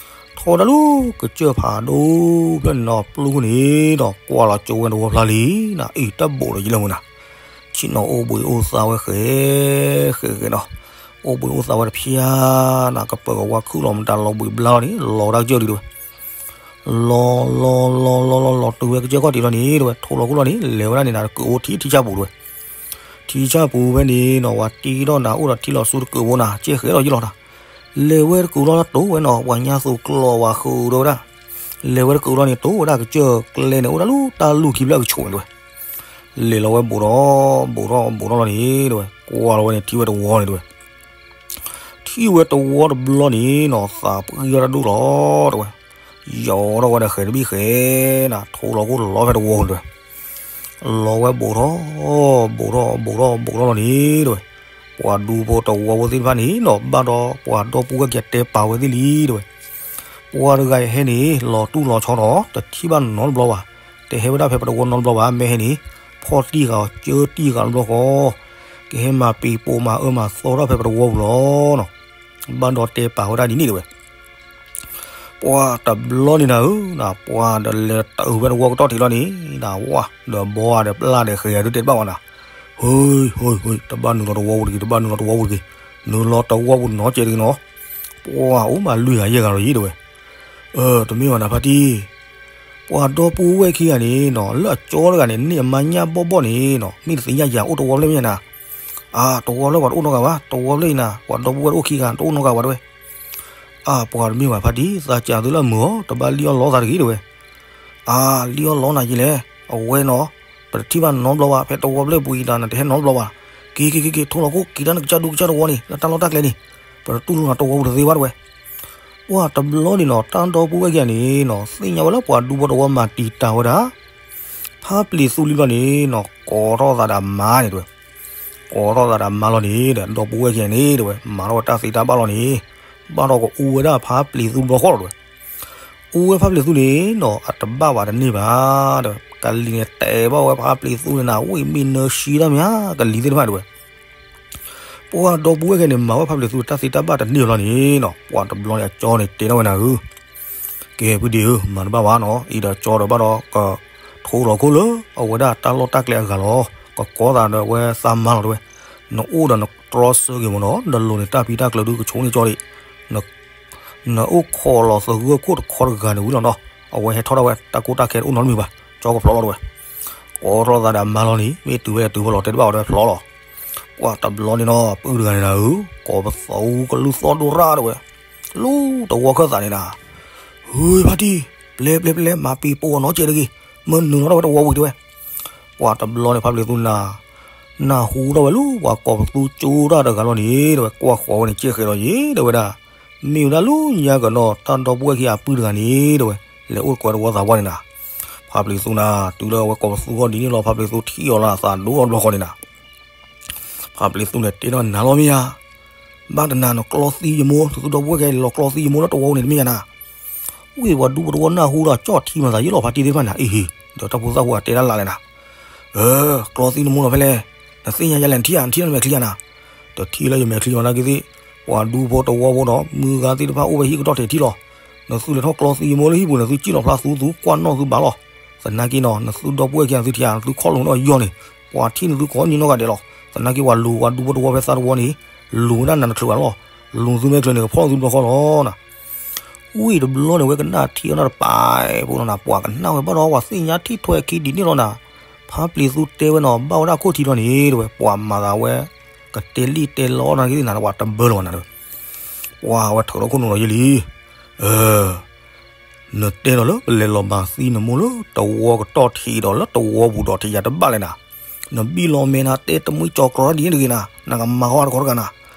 ပှၢ်ကျဲဒုးအိၣ်ဒီးယ့ၢ်တဲဝဲ. ထီၣ်ဝဲဒၣ်လၢကစၢၢ်ဖးဒိၣ်ဖျၢၣ်န့ၣ်နီၤ ပျိၢ်ခိၣ်န့ၣ်ဒီး ကွၢ်လီၤကၠိဝဲတဝီဖျါလံ နအံၤတၢ်ဘိးဒီးယ့ၢ်လၢမုၢ်နၤ. ဆ့ၣ်နီၤအိၣ်ဘှံးအိၣ်သါဝဲဃဲ ဃဲဃဲနီၤ. အိၣ်ဘှံးအိၣ်သါဝဲတဖျါနၤ ကပၢၤကဝါခုၣ်လီၤမတၤလီၤဘှံးဘျါလီၤန့ၣ် လီၤဝဲဒၣ်ကစၢၢ်ဒုးတဲဝဲ. လီၤ လီၤ လီၤ လီၤ လီၤ လီၤတုၤဝဲကစၢၢ်ခီၣ်ထံးလီၤန့ၣ်တဲဝဲ ထိၣ်လီၤခိၣ်လီၤန့ၣ် လဲၤဝဲဒၣ်န့ၣ်နၤ တကုးအိၣ်ထံ ထံဆၣ်ပူၤတဲဝဲ. ထံဆၣ်ပူၤဖဲန့ၣ်နီၤ ဝဲတ့ထီၣ်နၤအိၣ်ဒီးထံလီၤဆူတကုးဖိနၤ ကဲဃဲလီၤယ့ၢ်လီၤတၢ်. လဲၤဝဲတကုးလီၤတိၤဝဲနီၤ ပှၤညါသူကျိးဝၤဃုာ်ဒီးဝဲဒၣ် လဲၤဝဲတကုးလီၤန့ၣ် တိၤဝဲဒၣ်ကစၢၢ်ကျဲန့ၣ် အိၣ်ဒၣ်လၢတၢ်လူၢ်ခံဖျၢၣ်ကဆိးန့ၣ်တဲဝဲ. လဲၤလီၤဝဲဘူးထီၣ် ဘူးထီၣ် ဘူးထီၣ်လီၤန့ၣ်တဲဝဲ ကွၢ်လီၤဝဲန့ၣ်ထံၣ်ဝဲတဝီန့ၣ်တဲဝဲ. ထံၣ်ဝဲတဝီတဘျီန့ၣ်နီၤ သးပှံၢ်ထီၣ်တၢ်ဒိၣ်လီၤတဲဝဲ. ယီၤထီၣ်ဝဲဒီးဃဲၤတဘ့ၣ်ဃဲၤနၤ ထိၣ်လီၤခိၣ်လီၤဖဲတဝီပူၤတဲဝဲ. လီၤဝဲဘူးထီၣ် ဘူးထီၣ် ဘူးထီၣ် ဘူးထီၣ်လီၤန့ၣ်တဲဝဲ. ပှၤဒူဖိတဝီဖိသ့ၣ်တဖၣ်န့ၣ်နီၤ ဘၣ်ဒီးပှၤဒီပုၢ်ဝဲၢ်ခံဂၤတဲပာ်ဝဲသ့ၣ်လံတဲဝဲ. ပှၤတဂၤအံၤဟဲန့ၣ် လီၤတူၢ်လီၤဆီနီၤ တထံၣ်ဘၣ်နီတဘျီဘၣ်. တဟဲဝဲဒၣ်ဖဲပတဝီနီတဘျီဘၣ် မ့ၢ်ဟဲန့ၣ် ဖီၣ်တံၢ်ဃာ်အီၤ ကၢတံၢ်ဃာ်တဘျီဃီ ကဟဲမၤပံၤပိာ်မၤအၢမၤသီထီၣ်ဖဲပတဝီပူၤလီၤနီၤ. ဘၣ်ဒီးတဲပာ်ဝဲဒၣ်ဒ်န့ၣ်တဲဝဲ. ပှၤတဘျီန့ၣ်နၤဧၢ နၤ ပှၤဒီးလဲၤတအုးဖဲတဝီကတီၢ်ထံးလီၤန့ၣ် နၤ ဝါဒီးပျၢ်ဒီးဃဲၤယၤဒုးတဲတဘၣ်ဝဲနၤ. ဟ့ ဟ့ ဟ့ တဘၣ်နုာ်လီၤတဝီပူၤတဂ့ၤ တဘၣ်နုာ်လီၤတဝီပူၤတဂ့ၤ နုာ်လီၤတဝီပူၤနီၤကဲးတဂ့ၤနီၤ. ပှၤအိၣ်မးလွံၢ်ဂၤယဲၢ်ဂၤလီၤယံၤတဲဝဲ. အၢ တမ့ၢ်ဘၣ်နၤဖါတံၢ် ပှၤဒီပုၢ်ဝဲၢ်ခံဂၤန့ၣ်နီၤ လၢအကၠီတဂၤန့ၣ် န့ၢ်အမါညၣ်ဘီၣ်ဘီၣ်န့ၣ်နီၤ မ့ၢ်တသ့ၣ်ညါယၤအိၣ်တဝီဖျၢၣ်မ့ၢ်ညါနၤ. အါ တဝီဖျၢၣ်ပှၤတအိၣ်နီတဂၤဘၣ် တဝီဖျၢၣ်အံၤနၤ ပှၤဒီပုၢ်ဝဲၢ်တအိၣ်ခံဂၤ တအိၣ်နီတဂၤဘၣ်တဲဝဲ. အါ ပှၤတမ့ၢ်ဘၣ်ဖါတံၢ် သးစံးသုလၢအမုာ်အီၤ တဘၣ်လံၣ်အီၣ်လီသးတဂ့ၤတဲဝဲ. အါ လံၣ်အီၣ်လီနၤယံၤလဲၣ် အဝဲနီၤ ပတထံၣ်ဘၣ်နီတဘျီဘၣ် ဖဲတဝီဖျၢၣ်ပူၤအံၤဒီး နတဟဲနီတဘျီဘၣ်. က့ၤ က့ၤ က့ၤ က့ၤ ထိၣ်လီၤခိၣ်က့ၤတၢ်နကစၢ်ဒူကစၢ်တဝီန့ၣ် လၢတၢ်လီၢ်တၢ်ကျဲန့ၣ် ပတတူၢ်လိာ်နၤတဝီပူၤတသ့ဘၣ်တဲဝဲ. ပှၤတဘျီန့ၣ်နီၤ တၢ်ဒီပုၢ်ဝဲၢ်ခံဂၤန့ၣ်နီၤ သ့ၣ်ညါဝဲလၢပှၤဒူဖိတဝီမၤတံာ်တာ်ဝဲဒၣ် ဖါပျံၤသူလံဘျီန့ၣ်နီၤ ကိးထီၣ်သးဒီးမါန့ၣ်တဲဝဲ. ကိးထီၣ်သးဒီးအမါလီၤန့ၣ်ဒီး ဒီပုၢ်ဝဲၢ်ခံဂၤန့ၣ်တဲဝဲ မၤထီၣ်ဝဲတၢ်သ့တၢ်ဘၣ်လီၤန့ၣ် ဘၣ်ဒီးကအူဝဲဒၣ်ဖါပျံၤသူတဘျီဃီလီၤတဲဝဲ. အူဝဲဖါပျံၤသူန့ၣ်နီၤ အတဘၣ်ဘၣ်တန့ၢ်ဘၣ်ဒီး ကလံၤန့ၣ်တဲဘၣ်ဝဲဖါပျံၤသူန့ၣ်နၤ ဝံၣ်မ့ၢ်နၢဆံတၢ်မ့ၢ်ဧါ ကလံၤသ့ၣ်တဖၣ်တဲဝဲ ပှၢ်ဒီပုၢ်ဝဲၢ်ခံဂၤန့ၣ် မၤဝဲဖါပျံၤသူတၢ်သ့တၢ်ဘၣ်တန့ၢ်လီၤန့ၣ်နီၤ ပှၢ်တဘျီန့ၣ်အကၠီန့ၣ်တဲထီၣ်ဝဲနၤဧၢ ကဲ ဖုဒံဧၢ မၤတဘၣ်ဘၣ်နီၤ အံၤဒီးကၠီဒီးဘၣ်ဒီး ကထိလီၤခိၣ်လၢ အဝဲဒၣ်တၢ်လီၢ်တၢ်ကျဲအဂၤလီၤ ကကိးသးဒီးဝဲသးမါလီၤတဲဝဲ နအိၣ်ဒီးနတြီဆၢက့ၤမ့ၢ်နီၤ နလိၤန့ၣ်တၢ်ဖံးတၢ်ကျၢၤဒုကဆိးန့ၢ်ကၠီဒံး နအိၣ်ခိးလီၤသဂၢၢ်ခိၣ်တခီတဂၤန့ၣ်ဝံၤလီၤနီၤ အဝဲဟဲထီၣ်ဒၣ်ဝဲတၢ်ကိၢ်တၢ်ခဲတအိၣ်နီတမံၤဘၣ် ကၠီကဖျီလီၤတဲဝဲ ကိးထီၣ်သးဒီးအမါလီၤန့ၣ် မ့ၢ်တုၤဝဲတုၤဖဲလီၤတဲတဘၣ်အီၤဒီးဖျီလီၤ ပှၢ်တဘျီန့ၣ်နီၤ ပုၢ်တဂၤန့ၣ်နၤဧၢ ကိးပသူကလုၢ်သီၣ်ဒိၣ်ရၣ်တဲဝဲ လူၤတဝီခၢၣ်သးန့ၣ်နၤ ဟ့ ဖါတံၢ် ပျဲပျဲပျဲ မၤပံၤပိာ်အီၤနီတစဲးတဂ့ၤ မ့ၢ်နုာ်လီၤထီၣ်ဝဲတဝီဝံၤတဲဝဲ ပှၢ်တဘျီန့ၣ် ဖါပျံၤသူနၤ နၢ်ဟူထီၣ်ဝဲလၢ ပှၤကိးပသူကၠိတၢ်တဂၤလီၤန့ၣ် တဲဝဲ ကွၢ်ဃီၤဝဲန့ၣ် ကဲဃဲၤလီၤယ့ၤ တဲဝဲဒၣ် မ့ၢ်ဝဲဒၣ်လၢညါကဒီး တၢ်ဒီပုၢ်ဝဲၢ်ခံဂၤအပုၢ်တဂၤန့ၣ် တဲဝဲ လဲၤအိၣ်ကွဲးတဝီသးပှၢ်န့ၣ်နၤ ဖါပျံၤသူနၤ တုၤလၢအဝဲကိးပသူဃီဒ်န့ၣ်လီၤ ဖါပျံၤသူထံၣ်အီၤလၢအသးဒိၣ်ထီၣ်တဘျီဃီန့ၣ်နၤ ဖါပျံၤသူန့ၣ်တဲထီၣ်နၤလီၤမ့ၢ်ဧါ ဘၣ်တနၤနကျီသံယမိၢ် နသုဒီပုၢ်ဝဲၢ်ခံဂၤအံၤ လီၤကျီသံယမိၢ်လၢတဝီန့ၣ်တမ့ၢ်ဧါနၤ ဝံၢ်ပှၤဒူဖိတဝီနၢ်ဟူဒီး ကၠီၣ်ထံမၤသးယ့ၣ်လီၤ ဖါတံၢ်သ့ၣ်တဖၣ်န့ၣ် အ့ဟ့ ဒီးတၢ်ဖိသၣ်ဖိအတဲတၢ်လၢ်လဲၣ်နၤ အၢ ကျီသံနမိၢ်လီၤဖဲလဲၣ် နသ့ၣ်ညါယလဲၣ် နထံၣ်ဧါ နထံၣ်လၢနမဲာ်ချံဧါနၤ တထံၣ်လၢယမဲာ်ချံဘၣ်နာ်က့သ့ၣ် ပှၤဒူဖိတဝီဖိဒီး မုၢ်ဂၤသ့ၣ်တဖၣ်အိၣ်ဝဲဟံၣ်ကတီၢ်ထဲးထံၣ်လီၤ နသုလဲၤထီၣ်ကျီသံယမိၢ်လၢဟံၣ်ပူၤ နသုစံၣ်လီၤဖျါသူသူ ကွၢ်နီၣ်သုဘၣ်လီၤ သနာ်က့နီၤ နသုဒီပုၢ်ဝဲၢ်ခံဂၤသုထံၣ်ဧါ နသုခီၣ်လိာ်န့ၢ်အီၤယီၤန့ၣ် ပှၤထံၣ်နသုကိးညီနီၢ်ဂၤဒဲးလီၤ သနာ်က့ပှၤလူၤပှၤဒူဖိတဝီဖဲသးတဝီန့ၣ် လူၤဝဲဒၣ်နၤနချုးဘၣ်လီၤ လူၤသုမဲာ်ချံန့ၣ် ကဖီၣ်သုတဘျီဃီလီၤနၤ ဝံၢ်တဘျီန့ၣ် ဝဲကနၣ်ထံအီၤတၢ်တပၤဖိလီၤနၤ ပှၤကနၣ်ဝဲဘၣ်ဒီး ပှၤသ့ၣ်ညါထံၣ်ထွဲခံဒ်န့ၣ်လီၤနၤ ဖါပျံၤသူတဲဝဲနီၤ ဘၣ်ဝဲဒၣ်ခိၣ်ထံးလီၤန့ၣ် တဲဝဲ ပှၤမၤသးဝဲ ကတဲလံၣ်တဲလီနာ်က့သ့ၣ်နၤ ပှၤတဘၢလီၤဘၣ်နၤ ပှၤဝဲထုးထီၣ်ခိၣ်နူာ်လီၤယဲလံ အၢ နတဲဒီးလၢပလဲၤလီၤမၤသံနမိၢ်လၢ တဝီကတီၢ်ထံးဒီးလၢတဝီပူၤဒီးထံးယၤတဘၣ်လဲၣ်နၤ, နဘံၣ်လီၤမဲာ်နၤ တဲတမှံကၠီၤကြီၤဒ်န့ၣ်တဂ့ၤနၤ, နကမၤဃီတခီတဂၤနၤ,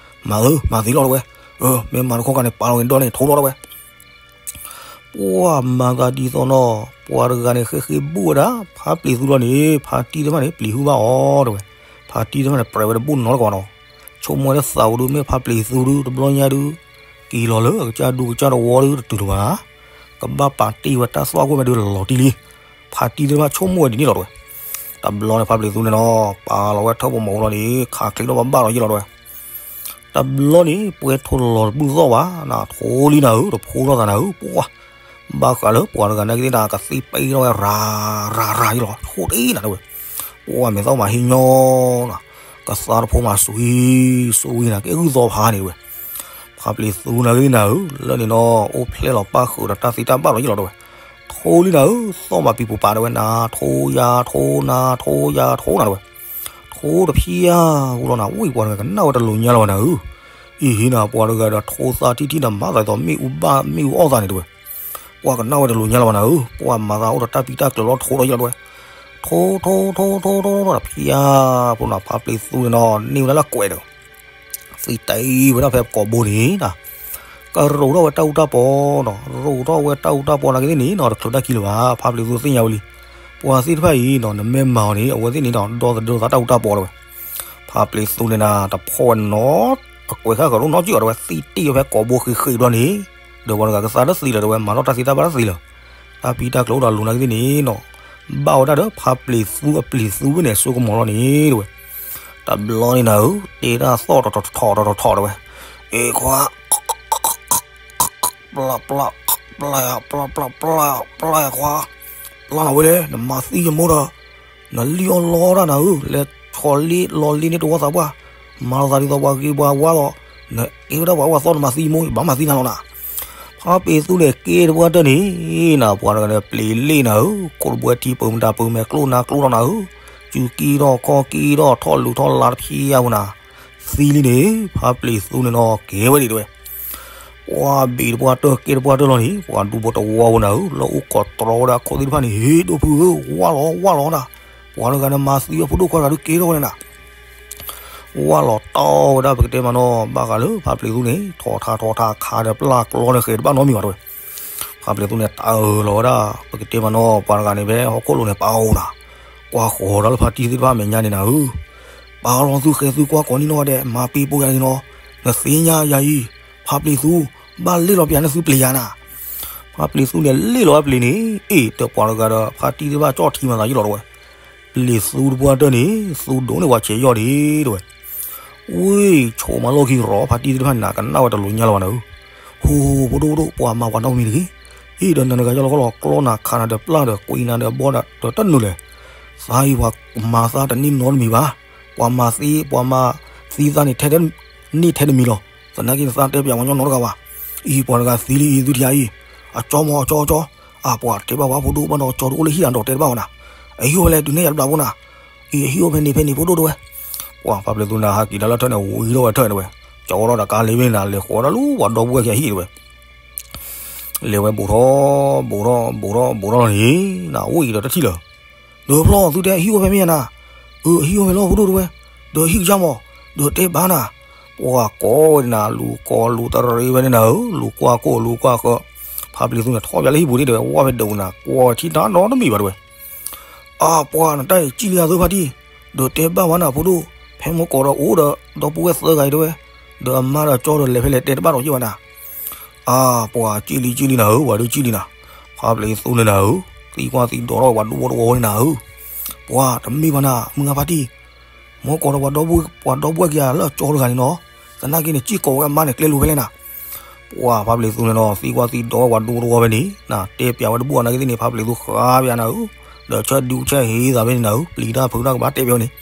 မၤဧၢ မၤသံလီၤတဝဲ, အၢ မ့ၢ်မၤတခီတဂၤန့ၣ် ပာ်လီၤက့ၤဒီန့ၣ် ထိလီၤတဝဲ ပှၤမၤသးဒ်သိးနီၤ, ပှၤတဂၤန့ၣ် ဃ့ဃ့ဘူၣ်ဝဲဒၣ် ဖါပျံၤသူလီၤန့ၣ် ဖါတံၢ်တဖၣ်န့ၣ် ပျံၤဟုဘၣ်အီၤတဝဲ, ဖါတံၢ်တဖၣ်န့ၣ် ပြဲးဝဲတဘူၣ်နီတကီးနီၤ, ဆိကမိၣ်ဝဲလၢသးဝဲဒုး မ့ၢ်ဖါပျံၤသူဒုး တဘျီညါဒုး က့ၤလီၤလၢအကစၢ်ဒူကစၢ်တဝီဒုး တတုၤလၢၤဘၣ်, ကဘၣ်ပာ်တ့ၢ်ဝဲတၢ်သွၣ်ခိၣ်မ့ၢ်ဒုးလီၤတံၢ်လံ, ဖါတံၢ်တဖၣ်ဆိကမိၣ်ဝဲဒ်န့ၣ်လီၤတဝဲ, တဘျီန့ၣ် ဖါပျံၤသူန့ၣ်နီၤ ပာ်လီၤဝဲထၢၣ်ပမိၢ်လီၤန့ၣ် ခးချ့ထီၣ်ဘၣ်ဘၣ်လီၤယ့ၢ်လီၤတဝဲ တဘျီန့ၣ် ပှဲၤထိၣ်လီၤတဘူၣ်သီၣ်ဘၣ်, နထိလံနၤဧၢ, တဖိထီၣ်သးနၤဧၢ, ပှၤ ဘၣ်ဃးလၢပှၤတဂၤနာ်က့သ့ၣ်နၤ ကသံပ့ထီၣ်ဝဲရၤရၤရၤယ့ၢ်လီၤ, ထိလံနၤတဝဲ, ပှၤမဲာ်သီၣ်မၤဟံးညီနၤ, ကသါတဖိမၤစူၤဟံးစူၤဝံၤနၤ ကဲဂုၢ်သီဖးန့ၣ်တဝဲ, ဖါပျံၤသူနၤက့သ့ၣ်နၤဧၢ, လၢန့ၣ်နီၤ အိၣ်ဖျဲၣ်လီၤပၣ်ဃုာ်ဒီးတၢ်သံတၢ်ဘၣ်လီၤယ့ၢ်လီၤတဝဲ, ထိလံနၤဧၢ, သီၣ်မၤပံၤပူၤပာ်တဝဲ နၤထိယၤထိ နၤထိယၤထိနၤတဝဲ ထိတဖျၢၣ်ဧိၤလီၤနၤ, ဝံၢ်ပှၤတဂၤကနၣ်ဝဲတလိၤညါလၢၤဘၣ်နၤဧၢ, အံၤဟံးနၤ ပှၤတဂၤဒီးထိသးထံထံနၤ မၤသးဒ်သိးမ့ၣ်အူဘၣ်မ့ၣ်အူအီၣ်သးန့ၣ်တဝဲ, ပှၤကနၣ်ဝဲတလိၤညါလၢၤဘၣ်နၤဧၢ, ပှၤမၤသးအိၣ်ဒီးတၢ်ပံတၢ်ကျၢၤလီၤထိဒီးယ့ၢ်လီၤတဝဲ, ထိထိထိထိထိတဖျၢၣ်ဖိနၤ ဖါပျံၤသူန့ၣ်နီၤ န့ၢ်ဝဲဒၣ်လၢကွဲးဒီး သံတ့ၢ်ဝဲဒၣ်ဖဲကိာ်ဘိန့ၣ်နၤ, ကရိးထီၣ်ဝဲတၢ်အူတၢ်ပီနီၤ, ရိးထီၣ်ဝဲတၢ်အူတၢ်ပီနာ်က့သ့ၣ်န့ၣ်နီၤ တချုးတၢ်ခံလၢၤဘၣ်, ဖါပျံၤသူသ့ၣ်ညါဝဲလံ, ပှၤသ့ၣ်တဖၣ်အံၤနီၤ နမ့ၢ်မၤအီၤန့ၣ် အဝဲသ့ၣ်န့ၣ်ဒီး ဒီသဒၢသးတၢ်အူတၢ်ပီတဝဲ, ဖါပျံၤသူန့ၣ်နၤ တဖီၣ်ဝဲနီၤ, အကွဲးဃာ်ဃၢၤဒိၣ်နီတစဲးအီၤတဝဲ သံတ့ၢ်ဝဲဖဲကိာ်ဘိဃ့ဃ့ဒီးန့ၣ်, ဒီးပှၤတဂၤကသါတသံလၢၤတဝဲ မၤထီၣ်တၢ်သံတၢ်ဘၣ်တသံလၢၤ, တၢ်ပံတၢ်ကျၢၤအိၣ်ဒီးလိၤနာ်က့သ့ၣ်န့ၣ်နီၤ ဘၣ်ဝဲဒၣ်ဒီး ဖါပျံၤသူအပျံၤသူဝဲန့ၣ် အစိကမီၤလီၤန့ၣ်တဝဲ, တဘျီန့ၣ်နၤဧၢ, တဲဒၣ်သီၣ်ထီၣ်ထီၣ်ထီၣ်ထီၣ်ထီၣ်တဝဲ, အ့ခွါ, ပျၢ်, ပျၢ်, ပျၢ်, ပျၢ်, ပျၢ်ခွါ, ပျၢ်နၤဝဲလဲၣ်, နမၤသံယမိၢ်ဒီး နလံၣ်အီၣ်လီတၢ်နၤဧၢ, လဲၤဆီၣ်လ့လီၤလ့န့ၢ်တဝီသးပှၢ်, မၤလီၤသးဒ်သိးပှၤဂ့ၤပှၤဝါလီၤ, နကဲဝဲဒၣ်ပှၤအိၣ်အသီၣ် နမၤသံယမိၢ် ယဘၣ်မၤသံနၤလီၤနၤ, ဖါပျံၤသူန့ၣ် ကဲတပှၢ်တၢၢ်န့ၣ်နၤ ပှၤတဂၤန့ၣ် ပျံၤလ့ၣ်နၤဧၢ, ခိၣ်တဘှဲထံပၢၤမတၤပၢၤမဲာ်ကျိၣ်နါကျိၣ်ထီၣ်နၤဧၢ, စုကံထီၣ်ခီၣ်ကံထီၣ် ထီၣ်လူၤထီၣ်လါတဖျၢၣ်ဧိၤနၤ, သံလံန့ၣ် ဖါပျံၤသူန့ၣ်နီၤ ကဲဝဲဒၣ်တဝဲ ပှၤဘ့ၣ်တပှၢ်တၢၢ် ကဲတပှၢ်တၢၢ်လီၤန့ၣ် ပှၤဒူဖိတဝီဖိနၤဧၢ, လၢအိၣ်ခိးတြီဝဲဒၣ်ခိၣ်သ့ၣ်တဖၣ်န့ၣ် ဟ့ၣ် ဒိၣ်ဖုဧၢ ဝၢ်လီၤဝၢ်လီၤနၤ, ပှၤတဂၤန့ၣ်မၤသံအဖိဒိၣ်ခွါတဂၤဒုးကဲထီၣ်ဝဲန့ၣ်နၤ, ဝၢ်လီၤတီဝဲဒၣ်ပကတဲမးနီၤ ဘၣ်ဃးလၢဖါပျံၤသူန့ၣ် ထီၣ်ထါထီၣ်ထါခါဒီးပျၢ်ကျီန့ၣ်ဃဲၤတဘၣ်နီတမံၤဘၣ်တဝဲ, ဖါပျံၤသူန့ၣ် တၢ်အၢၣ်လီၤဝဲဒၣ် ပကတဲမးနီၤ ပှၤတဂၤန့ၣ်ဖဲဟီၣ်ခိၣ်လိၤန့ၣ် ပာ်အိၣ်နၤ, ကွၢ်ဃီၤဒီးလၢဖါတံၢ်သ့ၣ်တဖၣ်မဲာ်ညါန့ၣ်နၤဧၢ, ပာ်လီၤသုဃဲၤသုကွၢ်ကိးနံၣ်နီၣ်ဂၤဒဲး မၤပ့ၤပိာ်ယၤန့ၣ်နီၤ, နသ့ၣ်ညါယၤအံၤ, ဖါပျံၤသူ, ဘၣ်လ့ၣ်လီၤပျးနသုပျံၤယၤနၤ. ဖါပျံၤသူန့ၣ်လ့ၣ်လီၤဝဲပျံၤန့ၣ်, အ့ၣ် တပှၤတဂၤဒီး ဖါတံၢ်သ့ၣ်တဖၣ်ကၠီၣ်ထံမၤသးယံာ်လီၤတဝဲ, ပျံၤသူတပှၢ်တၢၢ်န့ၣ် သူဒိၣ်န့ၢ်ဝဲဆဲးယီၢ်ဒံးတဝဲ ဝံၣ် ဆိးမၤလိခံရီၤ ဖါတံၢ်သ့ၣ်တဖၣ်န့ၣ် ကနၣ်ဝဲတလိၤညါလၢၤဘၣ်နၤဧၢ. ဟူ ဖိဒိၣ်ဒိၣ် ပှၤမၤပှၤနီတမံၤတဂ့ၤ. အ့ၣ် ဒီးနၤတဂၤယီၢ်လီၤခီလီၤ ကျီနၤခးနၤဒီးပျၢ်ဒီးကွံနၤဒီးဘီဒီးတနုာ်လဲၣ်. သးအံၤပှၤမၤသးတန့ၢ်နီတမံၤဘၣ်. ပှၤမၤသံ ပှၤမၤသံသးန့ၣ် ထဲန့ၢ်ထဲတမံၤလီၤ. သနာ်က့န့ၣ် သးတဲပျးဝဲညီနီတဂၤဘၣ်. အံၤ ပှၤတဂၤသံလံအံၤ သုထံၣ်အံၤ, အကၠီမး အကၠီ အကၠီ, အပှၤတဲဘၣ်ဝဲ ဖိဒိၣ်ဘၣ်ဒီးကၠီတအိၣ်လၢဟံၣ်နၤဒီးတဲတဘၣ်ဝဲနၤ. အဟံၣ်အိၣ်ဖဲလဲၣ် ဒုးနဲၣ်ယၤတဘျီဖိနၤ. အံၤ အဟံၣ်အိၣ်ဖဲန့ၣ်ဖဲန့ၣ် ဖိဒိၣ်တဝဲ. ပှၤဖါပျံၤသူန့ၣ် ဟးက့ၤဒၣ်လၢထၢၣ်န့ၣ် ဝံၤထီၣ်ဝဲထၢၣ်န့ၣ်ဝဲ, ကၠီထီၣ်ဒီးကါလ့ၤဝဲန့ၣ်နၤ လဲၤဃီၤဒၣ်လၢပှၤဒီပုၢ်ဝဲၢ်ခံဂၤဟံၣ်တဝဲ လဲၤဝဲဘူးထီၣ် ဘူးထီၣ် ဘူးထီၣ် ဘူးထီၣ်လီၤန့ၣ်, နအိၣ်အံၤဒီးတထံၣ်လၢၤ. ဒီးဖျီ သုတဲအဟံၣ်အိၣ်ဖဲမ့ၢ်ယၤနၤ. အၢ အဟံၣ်အိၣ်ဖဲလီၤ ဖိဒိၣ်တဝဲ, ဒီးဟံၣ်ကစၢ်မး, ဒီးတဲဘၣ်နၤ. ပှၤကိးဝဲန့ၣ်နၤ လူၤကိးလူၤတရံးဝဲန့ၣ်နၤဧၢ, လူၤကွၢ်ကိၢ်လူၤကွၢ်ဃၢၤ. ဖါပျံၤသူန့ၣ် ထီၣ်ပၠးလၢဟံၣ်ပူၤန့ၣ်တဝဲ ဝၢ်ဖဲဒိးနၤ ကွၢ်ဝဲထံၣ်တၢ်နီတမံၤဘၣ်တဝဲ အပှၤနတၢ်အံၤကံၣ်လံဧါသုဖါတံၢ်, ဒီးတဲဘၣ်ဝဲနၤဖိဒိၣ်, ဖဲမုၢ်ကီးဒီးအိၣ်ဒီး ဒီပုၢ်ဝဲၢ်သၢဂၤအံၤတဝဲ, ဒီးအမါဒီးကၠီဒီးလဲၤဖဲလဲၣ်တဲတဘၣ်ဒီးယဲၢ်ဘၣ်နၤ. အပှၤကံၣ်လံကံၣ်လံနၤဧၢ, ပှၤဒုးကံၣ်လံနၤ. ဖါပျံၤသူန့ၣ်နၤဧၢ, သံကွၢ်သံဒိးထီၣ်ဝဲပှၤဒူဖိတဝီဝဲန့ၣ်နၤဧၢ. ပှၤတမ့ၢ်ဘၣ်နၤ မုၢ်ဂၤဖါတံၢ်, မုၢ်ကီးဒီးပှၤဒီပုၢ်ဝဲၢ်ခံဂၤလၢအကၠီတဂၤန့ၣ်နီၤ, သနာ်က့န့ၣ် ကံၣ်ကိးဝဲအမါန့ၣ် ကျဲလိၤဖဲလဲၣ်နၤ. ပှၤဖါပျံၤသူန့ၣ်နီၤ သံကွၢ်သံဒိးဝဲပှၤဒူဖိတဝီဖဲန့ၣ်, နတဲပျးဝဲတဘူၣ်အီၤနာ်က့သ့ၣ်န့ၣ် ဖါပျံၤသူဃါပၠးနၤဧၢ, ဒီးဆၢဒူဆၢဟ့သးဖဲန့ၣ်နၤဧၢ, ပျံၤတၢ်ဖုးတၢ်ကဘၣ်တဲပျးဝဲန့ၣ်.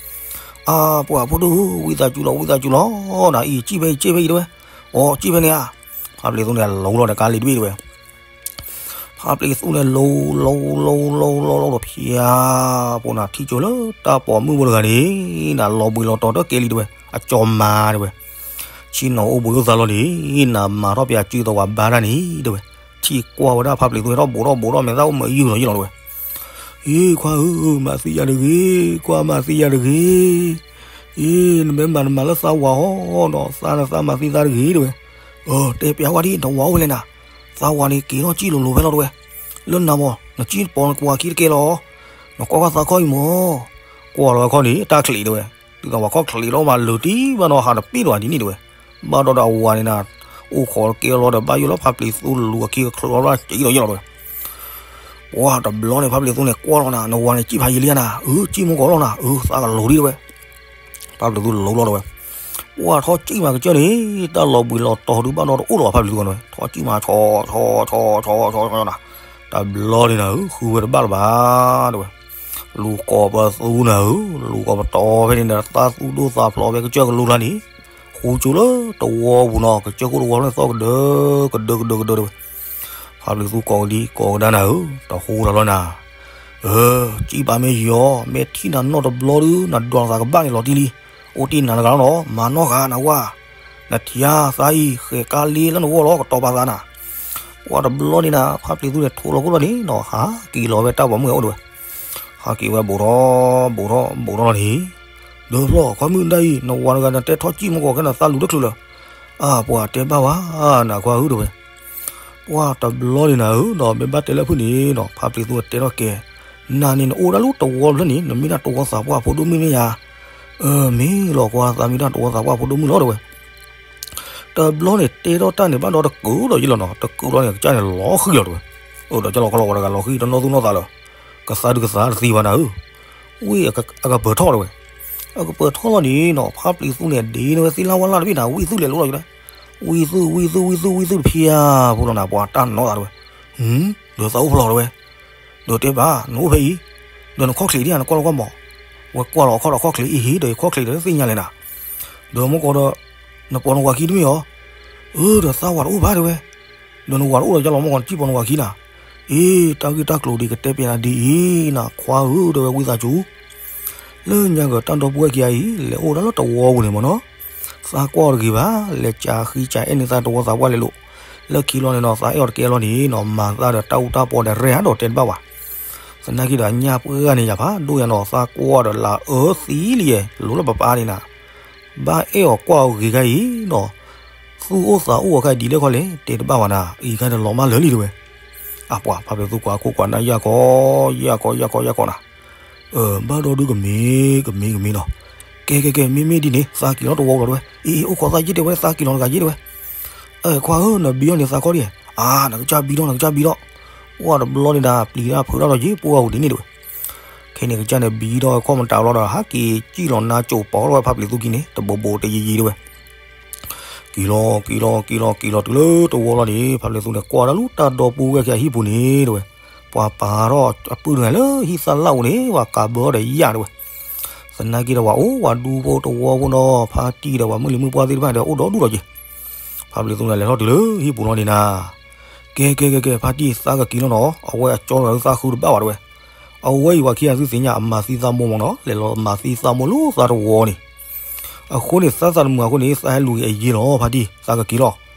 အပှၤဖိဒိၣ်ဧၢ, ဝံသးစူၤလီၤ ဝံသးစူၤလီၤနၤ, အံၤကံၣ်ဖဲအံၤ ကံၣ်ဖဲအံၤတဝဲ, အီၤကံၣ်ဖဲန့ၣ်ဧါ. ဖါပျံၤသူန့ၣ် လိၤလီၤဒီးကါလံၤတဘ့ၣ်တဝဲ ဖါပျံၤသူန့ၣ် လိၤ လိၤ လိၤ လိၤ လိၤ လိၤဒီးဖၠါ, ဖိနၤထံၣ်ကၠိလၢတၢ်ပိာ်မုၣ်ဖိတဂၤန့ၣ်, နၤလီၤဘှံးလီၤတီၤတကဲလံတဝဲ, အကၠီမါတဝဲ, ဆ့ၣ်နီၤအိၣ်ဘှံးအိၣ်သါလီၤန့ၣ်, နၤမၤထီၣ်ပၠးစုသဝးဘါတၢ်န့ၣ်တဝဲ, ထံၣ်ကွၢ်ဝဲဒၣ်ဖါပျံၤသူဟဲထီၣ်ဘူးထီၣ်ဘူးထီၣ် မဲာ်သၣ်အိၣ်မၤယုာ်လီၤယုာ်လီၤတဝဲ အ့ ခွါဧၢ, မၤသံယၤတဂ့ၤ, ခွါမၤသံယၤတဂ့ၤ, အ့ နမ့ၢ်မၤနမၤလၢသးဝးအီၤဒီး သးနသးမၤသံသးတဂ့ၤတဝဲ, တဲပျးဝဲဒၣ် နဝၤအိၣ်ဖဲလဲၣ်နၤ, သးဝးန့ၣ်က့ၤထီၣ်ကံၣ်လိၤလိၤဖဲလီၤတဝဲ, လၢနၤမး နကံၣ်ပိာ်နဝၤခံတကဲလီၤ, နကွၢ်ကွၢ်သးခီအံၤမး, ကွၢ်လီၤဝဲခီန့ၣ် တၢ်ချံးတဝဲ, ဒ်သိးဝဲခီချံးလီၤမး လၢာ်တံၢ်ဘၣ်နီၤ ဟးတပ့ၢ်လီၤဒ်န့ၣ်တဝဲ, ဘၣ်ဒီးဒီးအဝၤန့ၣ်နၤ, အိၣ်ခိးတကဲလီၤဒီး ဘၣ်ယိၣ်လၢဖါပျံၤသူလူၤအခံကချၢလီၤကံၣ်လီၤယဲၢ်လီၤတဝဲ ပှၤတဘျီန့ၣ် ဖါပျံၤသူန့ၣ် ကွၢ်လီၤနၤ, နဝၤန့ၣ် ကံၣ်ဖးယံာ်လံနၤ, အၢ ကံၣ်မုၢ်ကီးလီၤနၤ, အၢ သးကလိၤဒံးတဝဲ, ဖါပျံၤသူလိၤလီၤတဝဲ, ပှၤထီၣ်ကံၣ်မၤကစၢၢ်န့ၣ် တၢ်လီၤဘှံးလီၤတီၤဒုးဘၣ်ဒီးတအိၣ်လီၤ ဖါပျံၤသူဂီၢ်တဝဲ, ထီၣ်ကံၣ်မၤဆီဆီဆီဆီဆီနၤ, တဘျီန့ၣ်နၤဧၢ ဃုဝဲတဘၣ်လၢၤဘၣ်တဝဲ, လူၤကိးပသူနၤဧၢ, လူၤကိးပတီၤဖဲန့ၣ်ဒီး သးသူၣ်ဒိၣ်သးဖျိးဖဲကစၢၢ်ကလိၤကျါန့ၣ်, ဃူကၠိလၢတဝီပူၤနီၤ, ကစၢၢ်ခိၣ်တဝီဖဲန့ၣ်သီၣ်ကဒၢ ကဒၢကဒၢကဒၢတဝဲ ဖါပျံၤသူကိးကဒံကိးကဒါနၤဧၢ, တဟူးတၢ်လီၤနၤ, အၢ ကံၣ်ပာ်မ့ၢ်ယီၤ မ့ၢ်ထံၣ်နၤနီတဘျီဒုး နဒွးသးကဘၣ်န့ၣ်လီၤတံၢ်လံ, အိၣ်တ့ၢ်နၤတဂၤလီၤနီၤ, မၤနီၢ်ဃာ်နဝၤ, နထံၣ်ဧါ သးအံၤ ဃဲၤကါလ့လၢနဂီၢ်လီၤ ကတီၤပာ်သးနၤ, ပှၤတဘျီန့ၣ်နၤ ဖါပျံၤသူန့ၣ် ထိးလီၤခိၣ်လီၤန့ၣ်နီၤ, ဟးက့ၤလီၤဝဲတၢ်ပိာ်မုၣ်အိၣ်တဝဲ ဟးက့ၤဝဲဘူးထီၣ် ဘူးထီၣ် ဘူးထီၣ်လီၤန့ၣ်, ဒီးဖျီၣ် ခီမုၢ်နဒၣ်အံၤ နဝၤတဂၤနတဲထီၣ်ကံၣ်မုၢ်ကီးခဲနၤသးလူၤတချုးလၢၤ, အၢ ပှၤတဲဘၣ်ဝဲ နခွါဧၢတဝဲ, ပှၤတဘျီန့ၣ်နၤဧၢ, ဒီးမ့ၢ်ဘၣ်တဲလၢဖုၣ်န့ၣ်နီၤ ဖါပျံၤသူတဲထီၣ်ကဲ, နၤန့ၣ်နအိၣ်ဒၣ်လၢတဝီဖျၢၣ်န့ၣ် နမ့ၢ်ဒၣ်တဝီသးပှၢ်ဖိဒိၣ်မုၣ်မ့ၢ်ဧါ, အၢ မ့ၢ်လီၤကွၢ် သးမ့ၢ်ဒၣ်တဝီသးပှၢ်ဖိဒိၣ်မုၣ်လီၤတဝဲ တဘျီန့ၣ် တဲထီၣ်တၢ်န့ၣ်ဘၣ်ဒီးတကုးဒီးယလီၤနီၤ, တကုးလီၤန့ၣ် ကစၢ်န့ၣ်လီၤဃံလီၤတဝဲ, အိၣ်ဒီးကၢ်လီၤခီလီၤဝဲတဂၤလီၤဃံ တနီၢ်သူၣ်နီၢ်သးလၢၤ, ကသါဒုးကသါတသံဘၣ်နၤဧၢ, ဝံၣ် အကပၢၤထီၣ်တဝဲ, အကပၢၤထီၣ်လီၤန့ၣ်နီၤ ဖါပျံၤသူန့ၣ် ဒ်န့ၣ်ဝဲသ့ၣ်လၢ်ဝါလၢ်တဘ့ၣ်နၤ ဝံၣ်သူၣ်လဲၤလိၤလီၤယလီၤ, ဝံၣ်သူၣ် ဝံၣ်သူၣ် ဝံၣ်သူၣ် ဝံၣ်သူၣ်တဖၠါ, ဖိလီၤနၤ ပှၤတၢ်နီၢ်သးတဝဲ, ဒီးသးအိၣ်ဖျိးတဝဲ ဒီးတဲဘၣ် နအိၣ်ဖဲအံၤ, ဒီးနခီၣ်ချ့ဒ်ဧါ နကွၢ်လီၤကွၢ်မး, ဝဲကွၢ်လီၤအခီၣ်ဒီးခီၣ်ချ့အံၤဟ့ၣ် ဒီးယခီၣ်ချ့ဒီးသ့ၣ်ညါလဲၣ်နၤ, ဒီးမ့ၢ်ကီးဒီး နပိာ်နဝၤခံတမ့ၢ်အီၤ, အၢ ဒီးသးဝၤတအိၣ်ဘၣ်တဲဝဲ, ဒီးနဝၤတအိၣ်ဒီးယလီၤမ့ၢ်ကီး နစံၣ်ပိာ်နဝၤခံနၤ, အ့ တၢ်ဂ့ၢ်တၢ်ကျိၤဒ်ကတဲပျးနၤဒ်အံၤနၤ ခွါဧၢ ဒီးဝဲဝံသးစူၤ လၢညါကတၢ်ဒီပုၢ်ဝဲၢ်ခံဂၤအံၤ လဲၤအိၣ်ဒၣ်လၢတဝီပူၤန့ၣ်မ့ၢ်နီၤ, သးကွၢ်အီၤတဂ့ၤဘၣ်, လဲၤကးဃံကးအဲၣ်န့ၢ်သးတဝီသးပှၢ်လဲၤလိာ်, လၢခံလီၤန့ၣ်နီၤ သးအဲၣ်အီၤတကဲလီၤန့ၣ်နီၤ မၤသးဒီးတၢ်အူတၢ်ပီဒီးရဲၣ်ဧါဒီးတဲတဘၣ်ဘၣ်, သနာ်က့ဒီးအညၣ်ပှၢ်န့ၣ်ယၤဖးဒိၣ်ယၤနီၤ သးကွၢ်ဒီးလၢအၢသံလံ, လိၤလၢပပၢ်န့ၣ်နၤ ဘၣ်အဲၣ်အီၤကွၢ်အီၤဂ့ၤခါအံၤနီၤ, သူၣ်အိၣ်သးအိၣ်အခါဒ်လဲၣ်ခီလဲၣ် တဲတဘၣ်ဘၣ်နၤ, အံၤခါဒီးလီၤမၢ်လၢာ်လံတဲဝဲ, အပှၤဖါပျံၤသူကွၢ်ခိၣ်ကွၢ်နၢ်ယၢ်ကီ ယၢ်ကီ ယၢ်ကီ ယၢ်ကီနၤ, ဘၣ်ဒီဒုကမ့ၢ် ကမ့ၢ် ကမ့ၢ်နီၤ, ကဲကဲကဲ မ့မ့ၢ်ဒ်န့ၣ် သးက့ၤလီၤတဝီလီၤတဲဝဲ, အ့ အ့ အိၣ်ခိးသးယ့ၢ်တဲဝဲ သးက့ၤလီၤတဂၤယ့ၢ်တဲဝဲ, အခွါဧၢ နဘံအီၤန့ၣ်သးခီဒံးဧါ, နကစၢ်ဘံထီၣ် နကစၢ်ဘံထီၣ်, ပှၢ်တဘျီန့ၣ်ဒၣ် ပျံၤတၢ်ဖုးတၢ်ဒီးယ့ၢ်ပှၢ်ဝံၤဒ်န့ၣ်တဲဝဲ, ခဲန့ၣ်ကစၢ်န့ၣ်ဘံထီၣ်ဝဲခီၣ်မတၤလီၤဒီး ဟးက့ၤစံၣ်လီၤနါကိၤပိာ်ထီၣ်ဝဲဖါပျံၤသူခံန့ၣ် တဘိးဘိးတယံာ်ယံာ်တဲဝဲ က့ၤလီၤ က့ၤလီၤ က့ၤလီၤ က့ၤလီၤတုၤလၢတဝီလီၤန့ၣ် ဖါပျံၤသူန့ၣ် ကွၢ်ဒၣ်လၢတၢ်ဒီပုၢ်ဝဲၢ်ခံဂၤဟံၣ်ပူၤန့ၣ်တဲဝဲ, ပှၤပာ်ထီၣ်အပုၢ်တဂၤလၢဟံၣ်သၣ်လၣ်အိၣ်န့ၣ် ပှၤကးဘၢထီၣ်ဒီးယၣ်တဲဝဲ, သနာ်က့ဒီးပှၤအိၣ်ပှၤဒူဖိတဝီဖိနီၤ ဖါတံၢ်ဒီးပှၤမုၣ်လံၤမုၣ်ပှၢ်သ့ၣ်တဖၣ်ဒီးအိၣ်ဒီဒူၣ်ဒီးက့ၤ, ဖါပျံၤသူန့ၣ်လဲၤထီၣ်တုၤလၢဟံၣ်ပူၤလီၤန့ၣ်နၤ ကဲကဲကဲကဲ ဖါတံၢ်သးကက့ၤလီၤနီၤ အဝဲအကၠီတဂၤလၢသးဃုတဘၣ်ဘၣ်တဲဝဲ, အဝဲအံၤပှၤခံဂၤသုသ့ၣ်ညါအမၤသံသးမိၢ်မၢ်နီၤ လဲၤလီၤမၤသံသးမိၢ်လၢသးတဝီန့ၣ် အဃိန့ၣ် သးသးတမုာ်အဃိန့ၣ် သးဟဲလူၤက့ၤအယ့ၢ်လီၤ ဖါတံၢ် သးကက့ၤလီၤ,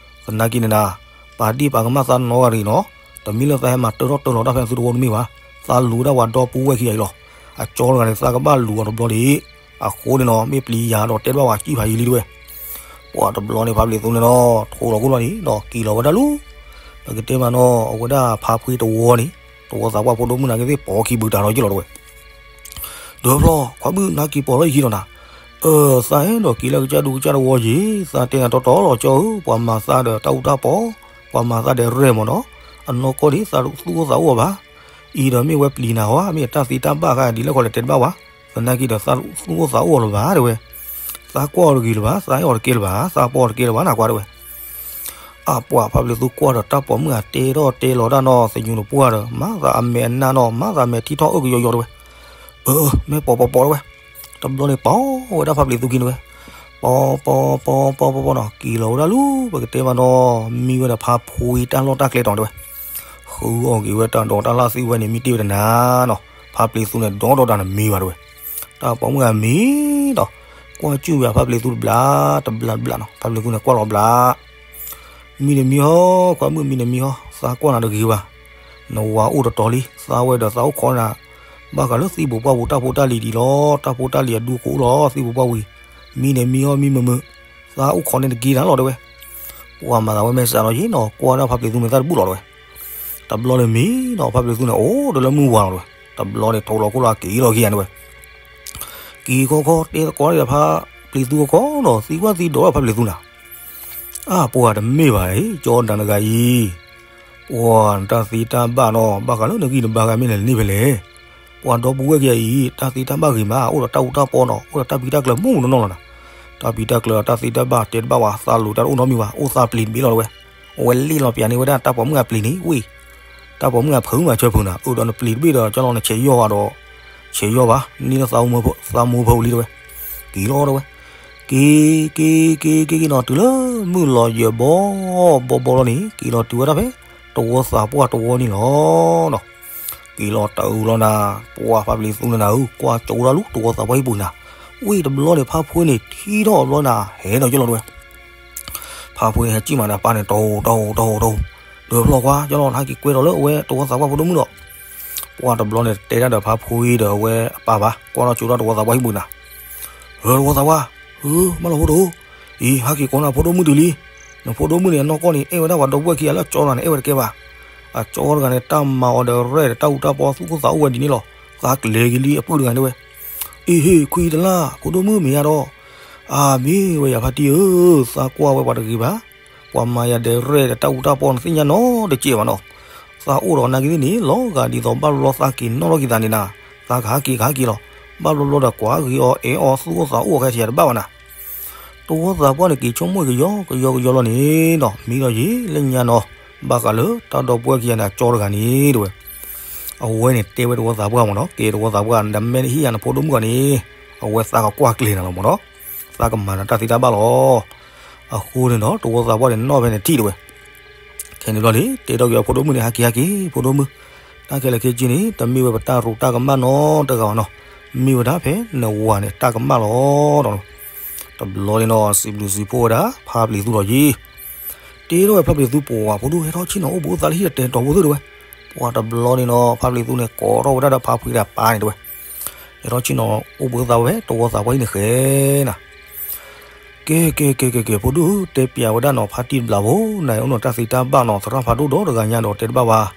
သနာ်က့န့ၣ်နၤ, ပာ်ဒ့ၣ်ပာ်ကမၣ်သးနီတဂၤတဂ့ၤနီၤ, တမ့ၢ်လၢသးဟဲမၤတၢထီၣ်တၢလီၤတၢ်ဖဲသုတဝီတမ့ၢ်ဘၣ်, သးလူၤဝဲဒၣ်ပှၤဒီပုၢ်ဝဲၢ်ခံဂၤအံၤလီၤ, အကၠီတဂၤန့ၣ် သးကဘၣ်လူၤအီၤတဘျီဒံး, အဃိန့ၣ်နီၤ မ့ၢ်ပျံၤယၤဒီးတဲတဘၣ်ဝဲစံၣ်ဖးယံာ်လံတဲဝဲ, ပှၢ်တဘျီန့ၣ် ဖါပျံၤသူန့ၣ်နီၤ ထိးလီၤခိၣ်လီၤန့ၣ်ဒီးက့ၤလီၤဝဲဒၣ်လၢ ပကတဲမးနီၤ အဝဲဒၣ်ဖါဖှ့တဝီန့ၣ်, တဝီသးပှၢ်ဖိဒိၣ်မုၣ်နာ်က့သ့ၣ်ပိာ်ခံဘုးတၢ်လီၤယ့ၢ်လီၤတဲဝဲ ဒီးဖျီ ခွါဘုၣ်နါက့ၤပိာ်ထီၣ်ယခံလီၤနၤ, အၢ သးအဲၣ်ဒိးက့ၤလၢကစၢ်ဒူကစၢ်တဝီယ့ၢ်, သးတဲနၤတီတီလီၤကၠီဧၢ, ပှၤမၤသးဒီးတၢ်အူတၢ်ပီ, ပှၤမၤသးဒီးရဲၣ်မၢ်နီၤ, အနီၢ်ကီၢ်ဒ်သးသူၣ်အိၣ်သးအိၣ်အီၤဘၣ်, အံၤဒီးမ့ၢ်ဝဲပျံၤနၤဟီ, မ့ၢ်အတၢ်သ့တၢ်ဘၣ်ဃါဒ်လဲၣ်ခီလဲၣ်တဲတဘၣ်ဝဲ, သနာ်က့ဒီးသးသူၣ်အိၣ်သးအိၣ်အီၤလၢၤဘၣ်တဲဝဲ, သးကွၢ်အီၤတဂ့ၤလၢၤဘၣ်, သးအဲၣ်အီၤတကဲလၢၤဘၣ်, သးပီအီၤတကဲလၢၤဘၣ်နကွၢ်တဲဝဲ အပှၤဖါပျံၤသူကွၢ်ဒီးတၢ်ပိာ်မုၣ်အတဲထီၣ်တဲလီၤတၢ်နီၤ သညူးတပှၢ်ဒီး မၤသးအမဲာ်အနါနီၤ မၤသးမဲာ်ထံထီၣ်အၢကယီယီတဲဝဲ, အၢ မ့ၢ်ပိာ်ပိာ်ပိာ်တဲဝဲ, တဘျီန့ၣ်ပိာ်ဝဲဒၣ်ဖါပျံၤသူခံန့ၣ်ဝဲ, ပိာ်ပိာ်ပိာ်ပိာ်ပိာ်ပိာ်နီၤ က့ၤလီၤဝဲဒၣ်လၢပကတဲမးနီၤ မံဝဲဒီးဖါဖှ့တၢ်လီၢ်တၢ်ကျဲတီၤတဲဝဲ, ဃုအီၣ်က့ၤဝဲတၢ်ဒိးတၢ်လၢ်သ့ၣ်ဝဲန့ၣ် မံတ့ၢ်ဝဲတနၤနီၤ ဖါပျံၤသူန့ၣ် ဒီဒီးတၢ်န့ၣ်မံဘၣ်တဲဝဲ, တၢ်ပိာ်မုၣ်ဂၤမံဒီး ကွၢ်ကၠူၣ်ဝဲဖါပျံၤသူတဘျီ တဘျီတဘျီနီၤ ဖါပျံၤသူန့ၣ်ကွၢ်လီၤဘျီ မံန့ၣ်မံဟီ ခွါမုၣ်မံန့ၣ်မံဟီ သးကွၢ်နၤတဂ့ၤဘၣ်, နဝၤအိၣ်တတီၤလံ သးဝဲဒီးသးအိၣ်ခိးနၤ, ဘၣ်ဃးလၢသံၣ်ဘိးပှၢ်ပူၤတၢ်ဖိတၢ်လံၤဒံးလီၤ တၢ်ဖိတၢ်လံၤအဒူကအိၣ်လီၤ သံၣ်ဘိးပှၢ်ဝံၤ, မံန့ၣ်မံဟီ မံမုာ်မုာ်, သးအိၣ်ခိးန့ၣ်တက့ၢ်နၤလီၤတဲဝဲ, ပှၤမၤသးဝဲမဲာ်စးလီၤယ့ၣ်နီၤ ကွၢ်ဒၣ်ဖါပျံၤသူန့ၣ်သးတဘူၣ်လီၤတဲဝဲ, တဘျီန့ၣ်မံဒီးဖါပျံၤသူန့ၣ် အိၣ်ဒီးလၢမုၢ်ဝၤလီၤတဲဝဲ, တဘျီန့ၣ်ထိးလီၤခိၣ်လီၤက့ၤလီၤခံဂၤန့ၣ်ဝဲ က့ၤခီခီ တဲသကိးဒီးဖါပျံၤသူခီခီဒီး သံကွၢ်သံဒိးဒီးဖါပျံၤသူနၤ, အါ ပှၤတမ့ၢ်ဘၣ်အံၤ ကၠီဒၣ်တဂၤအံၤ, ပှၤနတၢ်သ့တၢ်ဘၣ်နီၤ ဘၣ်ဃးလၢနဂံၢ်နဘါဂၤမ့ၢ်လဲၣ်န့ၣ်ဖဲလဲၣ်, ပှၤဒီပုၢ်ဝဲၢ်ခံဂၤအံၤ တၢ်သ့တၢ်ဘၣ်ဂ့ၤမး အိၣ်ဒီးတၢ်အူတၢ်ပီနီၤ အိၣ်ဒီးတၢ်ပံတၢ်ကျၢၤမုၢ်မုၢ်နီၢ်နီၢ်လီၤနၤ, တၢ်ပံတၢ်ကျၢၤတၢ်သ့တၢ်ဘၣ်တဲတဘၣ်ဝဲ သးလိၤတၢ်တအိၣ်နီတမံၤဘၣ် အိၣ်သးပျံၤတဘ့ၣ်လီၤတဲဝဲ, အဝဲလ့ၣ်လီၤပျးန့ၢ်ဝဲဒၣ်တၢ်ပိာ်မုၣ်အပျံၤန့ၣ် ဝ့ၢ် တၢ်ပိာ်မုၣ်အဖုမၤဆၢဖုနၤ အၢဒီးနပျံၤတဘ့ၣ်ဒီး ကၠီလီၤနဆဲးယီၢ်ဝဲဒီး ဆဲးယီၢ်ဘၣ် န့ၢ်လၢသးမူဖိလံတဲဝဲ, က့ၤလီၤတဲဝဲ, က့ၤ က့ၤ က့ၤ က့ၤ က့ၤနီၤ တုၤလၢမုၢ်လီၤယၢၤဘီ ဘီဘီလီၤန့ၣ် က့ၤလီၤတုၤဝဲဒၣ်ဖဲ တဝီသးပှၢ်တဝီန့ၣ်လီၤနီၤ, က့ၤလီၤတၢ်အုလီၤနၤ, ပှၤဖါပျံၤသူန့ၣ်နၤဧၢ ကွၢ်ကၠိဒၣ်လူၤ တဝီသးပှၢ်ဟံၣ်ပူၤနၤ, ဝ့ၢ်တဘျီန့ၣ် ဖါဖှ့န့ၣ် ထံထီၣ်အဘျီနၤ ဟဲဒီးကၠီလီၤတဲဝဲ ဖါဖှ့ဟဲစံၣ်မးဒီးပၢ်န့ၣ် တိၢ်တိၢ်တိၢ်တိၢ်, ဒီးဖျီခွါ ကၠီလီၤ နဟဲက့ၤကွဲဒီးလၢအဝဲတဝီသးပှၢ်ဖိဒိၣ်မုၣ်ဒီး, ပှၢ်တဘျီန့ၣ် တဲတၢ်ဒီးဖါဖှ့ဒီးအဝဲအပၢ်ဘၣ် ကွၢ်ထီၣ်ကၠိထီၣ်တဝီသးပှၢ်ဟံၣ်ပူၤနၤ, ဟၢ တဝီသးပှၢ်, ဟၢ မၢလီၤဖိဒိၣ်, အံၤ ဟဲက့ၤကိးနၤဖိဒိၣ်မုၣ်တုၤလံ, နဖိဒိၣ်မုၣ်န့ၣ် အနီၢ်ကီၢ်န့ၣ် အဲၣ်ဝဲဒၣ်ပှၤဒီပုၢ်ဝဲၢ်ခံဂၤလၢအကၠီတဂၤန့ၣ် အဲၣ်ဝဲတကဲဘၣ်, အကၠီတဂၤန့ၣ် တၢ်မၤအီၤဒီးရဲၣ်ဒီးတၢ်အူတၢ်ပီသူၣ်ကိၢ်သးအိၣ်ဝဲဒ်န့ၣ်လီၤ, သးကလဲၤက့ၤလံအပုၢ်တဂၤန့ၣ်ဝဲ အ့ဟ့ၣ် ခွံတလၢ် ဖိဒိၣ်မုၣ်မ့ၢ်ယါဒီး, အမ့ၢ်ဝဲယၤဖါတံၢ်ဧၢ, သးကွၢ်ဝဲပှၤတဂ့ၤဘၣ်, ပှၤမၤယၤဒီးရဲၣ်ဒီးတၢ်အူတၢ်ပီနသ့ၣ်ညါနီတကဲဘၣ်နီၤ, သးအိၣ်ဒီးနာ်က့သ့ၣ်န့ၣ် လီၤဂာ်ဒ်သိးဘၣ်ဘျီဘျီသးက့ၤနီၣ်ထီၣ်က့ၤသးန့ၣ်နၤ, သးကဟးက့ၤကဟးက့ၤလီၤ, ဘၣ်ဘျီဘျီဒီးကွၢ်ဂ့ၤအီၤအဲၣ်အီၤ သူၣ်အိၣ်သးအိၣ်အီၤခဲဆံးတဘၣ်ဘၣ်နၤ တဝီသးပှၢ်န့ၣ် က့ၤဆိကမိၣ်ကယီကယီကယီလီၤန့ၣ်နီၤ, မံဒီးယံာ်လၢညါနီၤ, ဘၣ်ဃးလၢတၢ်ဒီပုၢ်ဝဲၢ်ခံဂၤန့ၣ် အကၠီတဂၤန့ၣ်တဲဝဲ, အဝဲန့ၣ်တဲဝဲတဝီသးပှၢ်မ့ၢ်နီၤ, ကဲတဝီသးပှၢ် နမ့ၢ်ဟ့ၣ်ယၤနဖိဒိၣ်မုၣ်ဂီၢ်န့ၣ်, အဝဲသးကကွၢ်ကျဲၤနၤလီၤမ့ၢ်နီၤ, သးကမၤနၤတၢ်သ့တၢ်ဘၣ်လီၤ. အဃိန့ၣ်ဒီး တဝီသးပှၢ်န့ၣ်နီၣ်ဖဲန့ၣ်ထံၣ်တဲဝဲ ခဲန့ၣ်ဘျီန့ၣ် တဲထီၣ်က့ၤအဖိဒိၣ်မုၣ်န့ၣ် ဟဲက့ၤဟဲက့ၤ ဖိဒိၣ်မုၣ်, တၢ်ခဲလၢာ်ခဲဆ့န့ၣ် တမ့ၢ်ဝဲပတၢ်ရူးတၢ်ကမၣ်နီတဂၤဘၣ်နီၤ, မ့ၢ်ဝဲဒၣ်ဖဲနဝၤန့ၣ် တၢ်ကမၣ်လီၤ. တဘျီန့ၣ်နီၤ စံးဘျုးစံးဖှိၣ်ဝဲဒၣ် ဖါပျံၤသူလီၤယံၤ, တဲထီၣ်ဝဲဖါပျံၤသူ ပှၤဖိဒိၣ် ဟဲထီၣ်ဆ့ၣ်နီၤအိၣ်ဘှံးအိၣ်သါလၢဟံၣ်ဒီးတဲတီၤဖိသ့ၣ်တဲဝဲ, ပှၤတဘျီန့ၣ်နီၤ ဖါပျံၤသူန့ၣ် ကိးထီၣ်ဝဲဒၣ်ဒီးဖါဖှံဒီးပၢ်န့ၣ်တဲဝဲ, ဟဲထီၣ်ဆ့ၣ်နီၤအိၣ်ဘှံးအိၣ်သါဝဲဖဲတဝီသးပှၢ်ဟံၣ်န့ၣ်ဃဲနၤ ကဲ ကဲ ကဲ ကဲ ကဲ ဖိဒိၣ်ဧၢ တဲပျးဝဲဒၣ်နီၤ ဖါတံၢ်တဘျီဖိ နအိၣ်နီၤတၢ်သ့တၢ်ဘၣ်နီၤ သရၣ်ဖးဒိၣ်ဒီတဂၤညါဒီးတဲတဘၣ်ဘၣ်,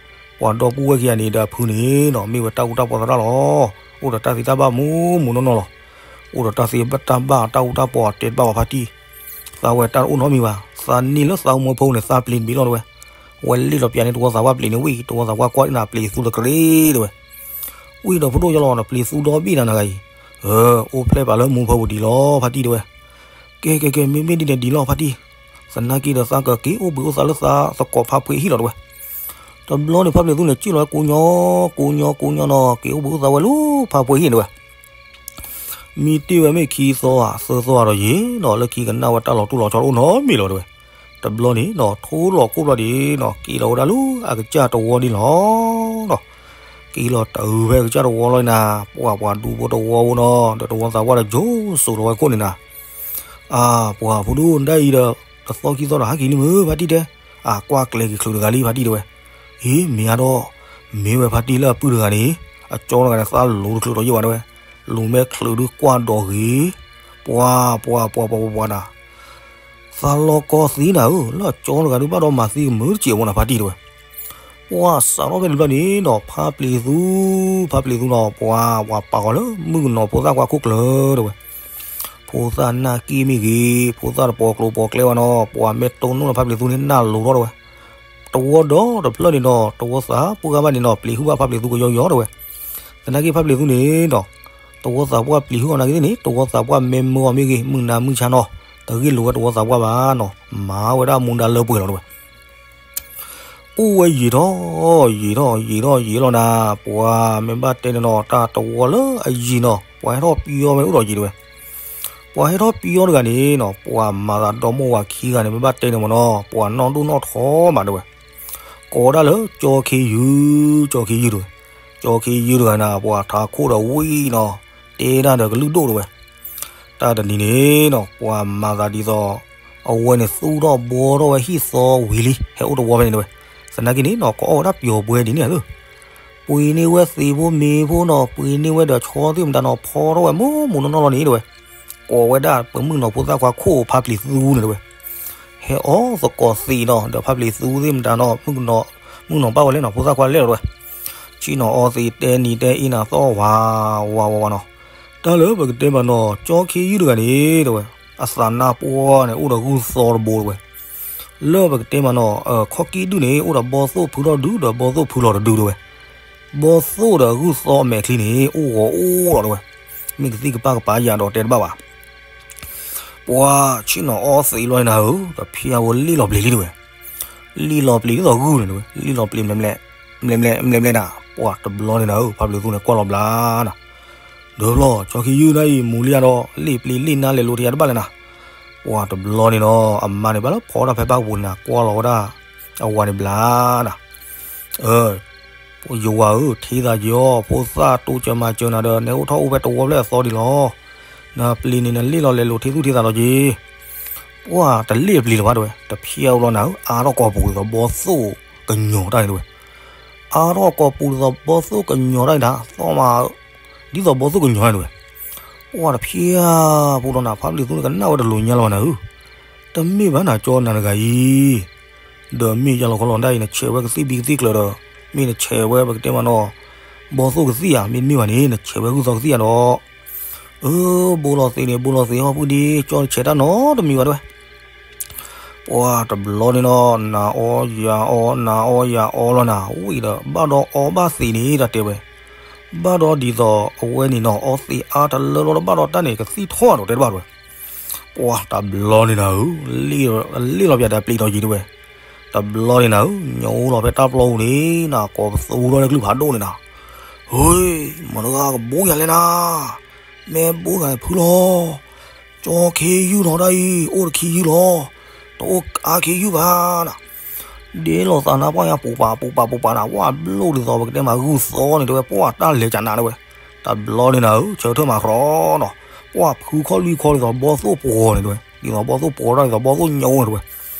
ပှၤဒီပုၢ်ဝဲၢ်ခံဂၤန့ၣ်ဒီးအဖုန့ၣ်နီၤ မ့ၢ်ဝဲတၢ်အူတၢ်ပီသရၣ်လီၤ. အိၣ်ဒီးတၢ်သ့တၢ်ဘၣ်မူမူနီၢ်နီၢ်လီၤ. အိၣ်ဒီးတၢ်သ့တၢ်ဘၣ်တၢ်အူတၢ်ပီးတဲတဘၣ်ဘၣ်ဖါတံၢ်, သးဝဲတၢ်တအိၣ်နီတမံၤဘၣ်, သးန့ၢ်လၢသးအူမီဖိန့ၣ် သးပျ့ၤတဘ့ၣ်လီၤတဲဝဲ, ဝဲလ့ၣ်လီၤပၠးန့ၣ် တဝီသးပှၢ်ပျ့ၤန့ၣ်ဝံၤ တဝီသးပှၢ်ကွၢ်န့ၣ်ပျ့ၤသူတကရ့ၣ်တဲဝဲ, ဝံၤဒီးဖိဒိၣ်ယလီၤန့ၣ် ပျ့ၤသူဒီဘ့ၣ်နၤနဂၤအံၤ, အၢ အိၣ်ဖျဲၣ်ပာ်လၢမူဖိပူၤဒံးလီၤဖါတံၢ်တဲဝဲ, ကဲကဲကဲ မ့မ့ၢ်ဒ်န့ၣ်ဒံးလီၤဖါတံၢ်, သနာ်က့ဒီးသးကက့ၤအိၣ်ဘှံးအိၣ်သးလၢသးသကိးဖါဖှ့ဟံၣ်လီၤတဲဝဲ, တဘျီန့ၣ် ဖါပျ့ၤသူန့ၣ် စံၣ်လီၤဝဲကိးညီ, ကိးညီကိးညီနီၤ က့ၤအိၣ်ဘှံးအိၣ်သးဝဲလၢဖါဖှ့ဟံၣ်န့ၣ်တဲဝဲ, မ့ၢ်တ့ၢ်ဝဲမ့ၢ်ခံသီဧါ သၢသီဧါဒီးယံာ်နီၤ လၢခံကနၣ်ဝဲတၢ်လီၤတူၢ်လီၤဆီတအိၣ်နီတမံၤလီၤတဲဝဲ, တဘျီန့ၣ်နီၤ ထိလီၤခိၣ်ဘျီဒံးနီၤ က့ၤလီၤဝဲဒၣ်လၢအကစၢ်တဝီဒံးလီၤ နီၤ, က့ၤလီၤတုၤဖဲအကစၢ်တဝီလီၤနၤ, ပှၤပှၤဒူဖိတဝီဖိနီၤ ဒီးတဝီသးပှၢ်ဒီး ယိၤစိၤလီၤဝဲခိၣ်န့ၣ်နၤ, အါ ပှၤဖိဒိၣ်ဒၣ်အံၤဒီး တသီခံသီဒီးဟးက့ၤလံမ့ၢ်ဖါတံၢ်တဲ, အါ ကွၢ်ကျဲၤက့ၤချုးတဂၤလံဖါတံၢ်တဲဝဲ, အ့ မ့ၢ်အါဒီး, မ့ၢ်ဝဲဖါတံၢ်လၢအပုၢ်တဂၤန့ၣ်, အကၠီတဂၤန့ၣ် သးလိၤတချုးဒီးယံာ်ဘၣ်တဲဝဲ, လိၤမဲာ်ချၢဒုးကွၢ်ဒီးဂ့ၤ, ပှၤပှၤပှၤပှၤပှၤပှၤနၤ သးလီၤကီသ့နၤဧၢ, လၢအကၠီတဂၤဒုးဘၣ်ဒီးမၤသံကမုာ်တစဲးဖိနၤဖါတံၢ်တဲဝဲ, ပှၤစးထီၣ်ဖဲန့ၣ်တဘျီန့ၣ်နီၤ ဖါပျ့ၤသူ, ဖါပျ့ၤသူနီၤ ပှၤပှၤပာ်ဃီၤလၢမုၣ်ကနီၤဖိသၣ်ခွါခိၣ်ကျၢၤတဲဝဲ, ဖိသၣ်နာ်က့မ့ၢ်ဂ့ၤ, ဖိသၣ်တပိာ်ကျိၤပိာ်ကျဲဘၣ်နီၤ ပှၤမ့ၢ်တိၢ်နီၣ်လၢဖါပျ့ၤသူန့ၣ် နၢ်လိၤထီၣ်တဲဝဲ, တဝီဒီးတဖျၢၣ်န့ၣ်နီၤ တဝီသးပှၢ်ဘၣ်န့ၣ်နီၤ ပျ့ၤဟုၣ်ဘၣ်ဖါပျ့ၤသူကယီယီတဲဝဲ, သနာ်က့ဖါပျ့ၤသူန့ၣ်နီၤ တဝီသးပှၢ်ပျ့ၤဟုၣ်အီၤနာ်က့သ့ၣ်န့ၣ် တဝီသးပှၢ်မ့ၢ်မၢအီၤမ့ၢ်ဂ့ၤ မုၢ်နၤမုၢ်ဆါနီၤ တဂ့ၢ်လိာ်ဝဲတဝီသးပှၢ်ဘၣ်နီၤ မၤဝဲဒၣ်မူဒါလၢပှဲၤလီၤတဲဝဲ အိၣ်ဝဲယံာ်ထီၣ်, ယံာ်ထီၣ်, ယံာ်ထီၣ်, ယံာ်လီၤနၤ, ပှၤမ့ၢ်ဘၣ်တဲန့ၣ်နီၤ တၢ်တဝီလၢအယံၤနီၤ ပှၤဟဲထီၣ်ပယီၤဝဲန့ၣ်အိၣ်ဒီးယံာ်တဲဝဲ, ပှၤဟဲထီၣ်ပယီၤတဂၤန့ၣ်နီၤ ပှၤမၤသးဒီမါဝၤခံဂၤန့ၣ် မ့ၢ်ဘၣ်တဲန့ၣ်မ့ၢ်နီၤ ပှၤနီၢ်ဒိၣ်နီၢ်ထီမးတဲဝဲ, ကိးဒၣ်လၢကၠီခ့ယုၢ်, ကၠီခ့ယုၢ်တဲဝဲ, ကၠီခ့ယုၢ်တဂၤန့ၣ် ပှၤထးခိၣ်ဒီးဝံၣ်နီၤ, တဲဒၣ်ဒီးကလုၢ်ဒိၣ်တဲဝဲ တၢ်တနံၤန့ၣ်နီၤ ပှၤမၤသးဒ်သိး အဝဲန့ၣ်သူၣ်ထီၣ်ဘှီထီၣ်ဝဲဟံၣ်သီဝံၤလံ ဟဲအိၣ်တဝီဖဲန့ၣ်တဲဝဲ, သနာ်က့န့ၣ်နီၤ ကအီၣ်ဝဲဒၣ်ပယီၤပှဲၤဒ်န့ၣ်ဧါ, ပှ့ၤန့ၢ်ဝဲသ့ၣ်ဖိမ့ၤဖိနီၤ ပှ့ၤန့ၢ်ဝဲဒီးဆီသ့ၣ်မတၤနီၤ ဖီထီၣ်ဝဲမူမူနီၢ်နီၢ်လီၤန့ၣ်တဲဝဲ, ကိးဝဲဒၣ်ပမုၣ်ကနီၤဖိသၣ်ခွါခိၣ်ဖါပျံၤသူန့ၣ်တဲဝဲ ဟဲအီၣ်သကိးသ့ၣ်နီၤ ဒီးဖါပျံၤသူသ့ၣ်မတၤနီၤ မုၣ်ကနီၤ မုၣ်ကနီၤဘၣ်ဝဲလဲၣ်နီၤ ဖိသၣ်ခွါလဲၣ်လီၤတဲဝဲ, ဆ့ၣ်နီၤအီသံးတဲနံၤတဲအ့နၤသီၣ်ဝးဝးဝးဝးနီၤ, တၢ်လၢပကတဲမးနီၤ ကၠီခ့ယုၢ်တဂၤန့ၣ်တဲဝဲ အသးနါပှၢ်န့ၣ် အိၣ်ဒီးဂုၢ်သီတဘိတဲဝဲ, လၢပကတဲမးနီၤ ခီၣ်ကံၣ်ဒုၣ်န့ၣ် အိၣ်ဒီးဘီသိၣ်ဖုထီၣ်တဒု ဒီးဘီသိၣ်ဖုလီၤတဒုတဲဝဲ, ဘီသိၣ်ဒီးဂုၢ်သီအမဲာ်ချံန့ၣ် အိၣ်ဂီၤအိၣ်လီၤတဲဝဲ, မ့ၢ်ကသံၣ်ကပၢ်ကပၤယၤဒီးတဲတဘၣ်ဘၣ် ပှၤဆ့ၣ်နီၤအီသံးလီၤန့ၣ်ဧၢ တဖျဲဝဲလ့ၣ်လီၤပျံၤလံတဲဝဲ, လ့ၣ်လီၤပျံၤဒ်သိးဂုၢ်န့ၣ်တဲဝဲ လ့ၣ်လီၤပျံၤ ဘျဲးဘျဲးနၤ, ပှၤတဘျီန့ၣ်နၤဧၢ ဖါပျံၤသူန့ၣ်ကွၢ်လီၤဘျါနၤ, ဒၢဖျီ ကၠီခ့ယုၢ်နၤအံၤ မူၤလံယၤဒီး လ့ၣ်ပျံၤလ့ၣ်နါလဲၤလိၤထံယၤတဘၣ်လဲၣ်နၤ, ပှၤတဘျီန့ၣ်နီၤ အမါန့ၣ်ဘၣ်လၢဖီတၢ်ဖဲဘၣ်ကပူၤန့ၣ်နၤ ကွၢ်လီၤဝဲဒၣ် အဝၤန့ၣ်ဘျါနၤ ယဝၤဧၢ ထံသးက့ၤအီၤ ဖိသၣ်တိစၢၤမၤစၢၤနၤဒီး နအိၣ်ထီၣ်အိၣ်ဖဲတဝီဖျဲၣ်အသီဒံးလီၤ. နပျံၤန့ၣ် နလ့ၣ်လီၤလဲၤလိၤထံသူၣ်ထံသးလီၤက့ၤ. ပှၢ်တလ့ၣ်ပျံၤလၢၤဘၣ်တဲဝဲ, တဖျဲအိၣ်လီၤနၤဧၢ, အါထီၣ်ကိာ်ပူၤဒ်သိးဘီသိၣ်ကညီၤတၢ်န့ၣ်တဲဝဲ. အါထီၣ်ကိာ်ပူၤဒ်သိးဘီသိၣ်ကညီၤတၢ်န့ၣ်ဒၣ် သီၣ်မး ဒ်သိးဘီသိၣ်ကညီၤန့ၣ်တဲဝဲ. ပှၢ်တဖျဲ ပူၤလီၤနၤ ဖါပျံၤသူန့ၣ် ကနၣ်ဝဲတလိၤညါလၢၤဘၣ်နၤဧၢ. တမ့ၢ်ဘၣ်နၤ ကၠီနၤတဂၤအံၤ ဒီးမ့ၢ်ယလီၤခီလီၤဒၣ်အံၤ နဆဲးဝဲကသံၣ်ဘံကသံၣ်ကျၢၤဒီး မ့ၢ်နဆဲးဝဲပကတဲမးနီၤ ဘီသိၣ်ကသံၣ်ဧါ, မ့တမ့ၢ်ဘၣ်န့ၣ် နဆဲးဝဲဂုၢ်သီကသံၣ်ဧါဒီး, အၢ ဘိလီၤသ့န့ၣ် ဘိလီၤသ့ဟီၣ်ဖုဒံ ကၠီတဆဲးတၢ်နီတမံၤဘၣ်တဲဝဲ. ပှၢ်တဘျီန့ၣ်နီၤ နၤအီယၤအီ နၤအီယၤအီလီၤနၤ ဝံၤဒီး ဘၣ်ဒီးအီဘၣ်သ့န့ၣ် တၢ်တဲဝဲ ဘၣ်ဒီးဒ်သိးအဝဲန့ၣ်နီၤ အီသံးအါတလၢလီၤတဘၣ်ဒီးတၢ်န့ၣ် ကသံၣ်ထီၣ်ဒီးတဲတဘၣ်တဲဝဲ. ပှၢ်တဘျီန့ၣ်နၤဧၢ, လ့ၣ်လီၤပျးဒီးပျံၤဒီးယံၤတဲဝဲ. တဘျီန့ၣ်နၤဧၢ, ညိလီၤဖဲတၢ်ပျီပူၤန့ၣ် နၤကိးပသူထီၣ်လၢကလုၢ်ဖးဒိၣ်န့ၣ်နၤ. ဟ့, မတၤတဂၤကဘိယၤလဲၣ်နၤ, မ့ၢ်ဘိဂၤဖုလီၤ. ကၠီခ့ယုၢ်နီၤဒၣ်အံၤ အိၣ်တခ့ယုၢ်လီၤ. တအိၣ်အါခ့ယုၢ်ဘၣ်နၤ. ဒ်လီၤသးနါပှၢ်ညါ ပူၤပာ်ပူၤပာ်ပူၤပာ်နၤ ဝဲဘျိၣ်ဒ်သိးပကတဲမးဂုၢ်သီန့ၣ်တဲဝဲ ပှၢ်တၢ်လဲၤကနးတဲဝဲ. တဘျီန့ၣ်နၤဧၢ, ဆၢထၢၣ်မၤကြၢးနီၤ, ပှၢ်ဖုခီၣ်လွံၢ်ခီဒ်သိးဘီသိၣ်ပှီၤန့ၣ်တဲဝဲ, ဒ်သိးဘီသိၣ်ပှီၤတၢ်ဒ်သိးဘီသိၣ်ညိန့ၣ်တဲဝဲ.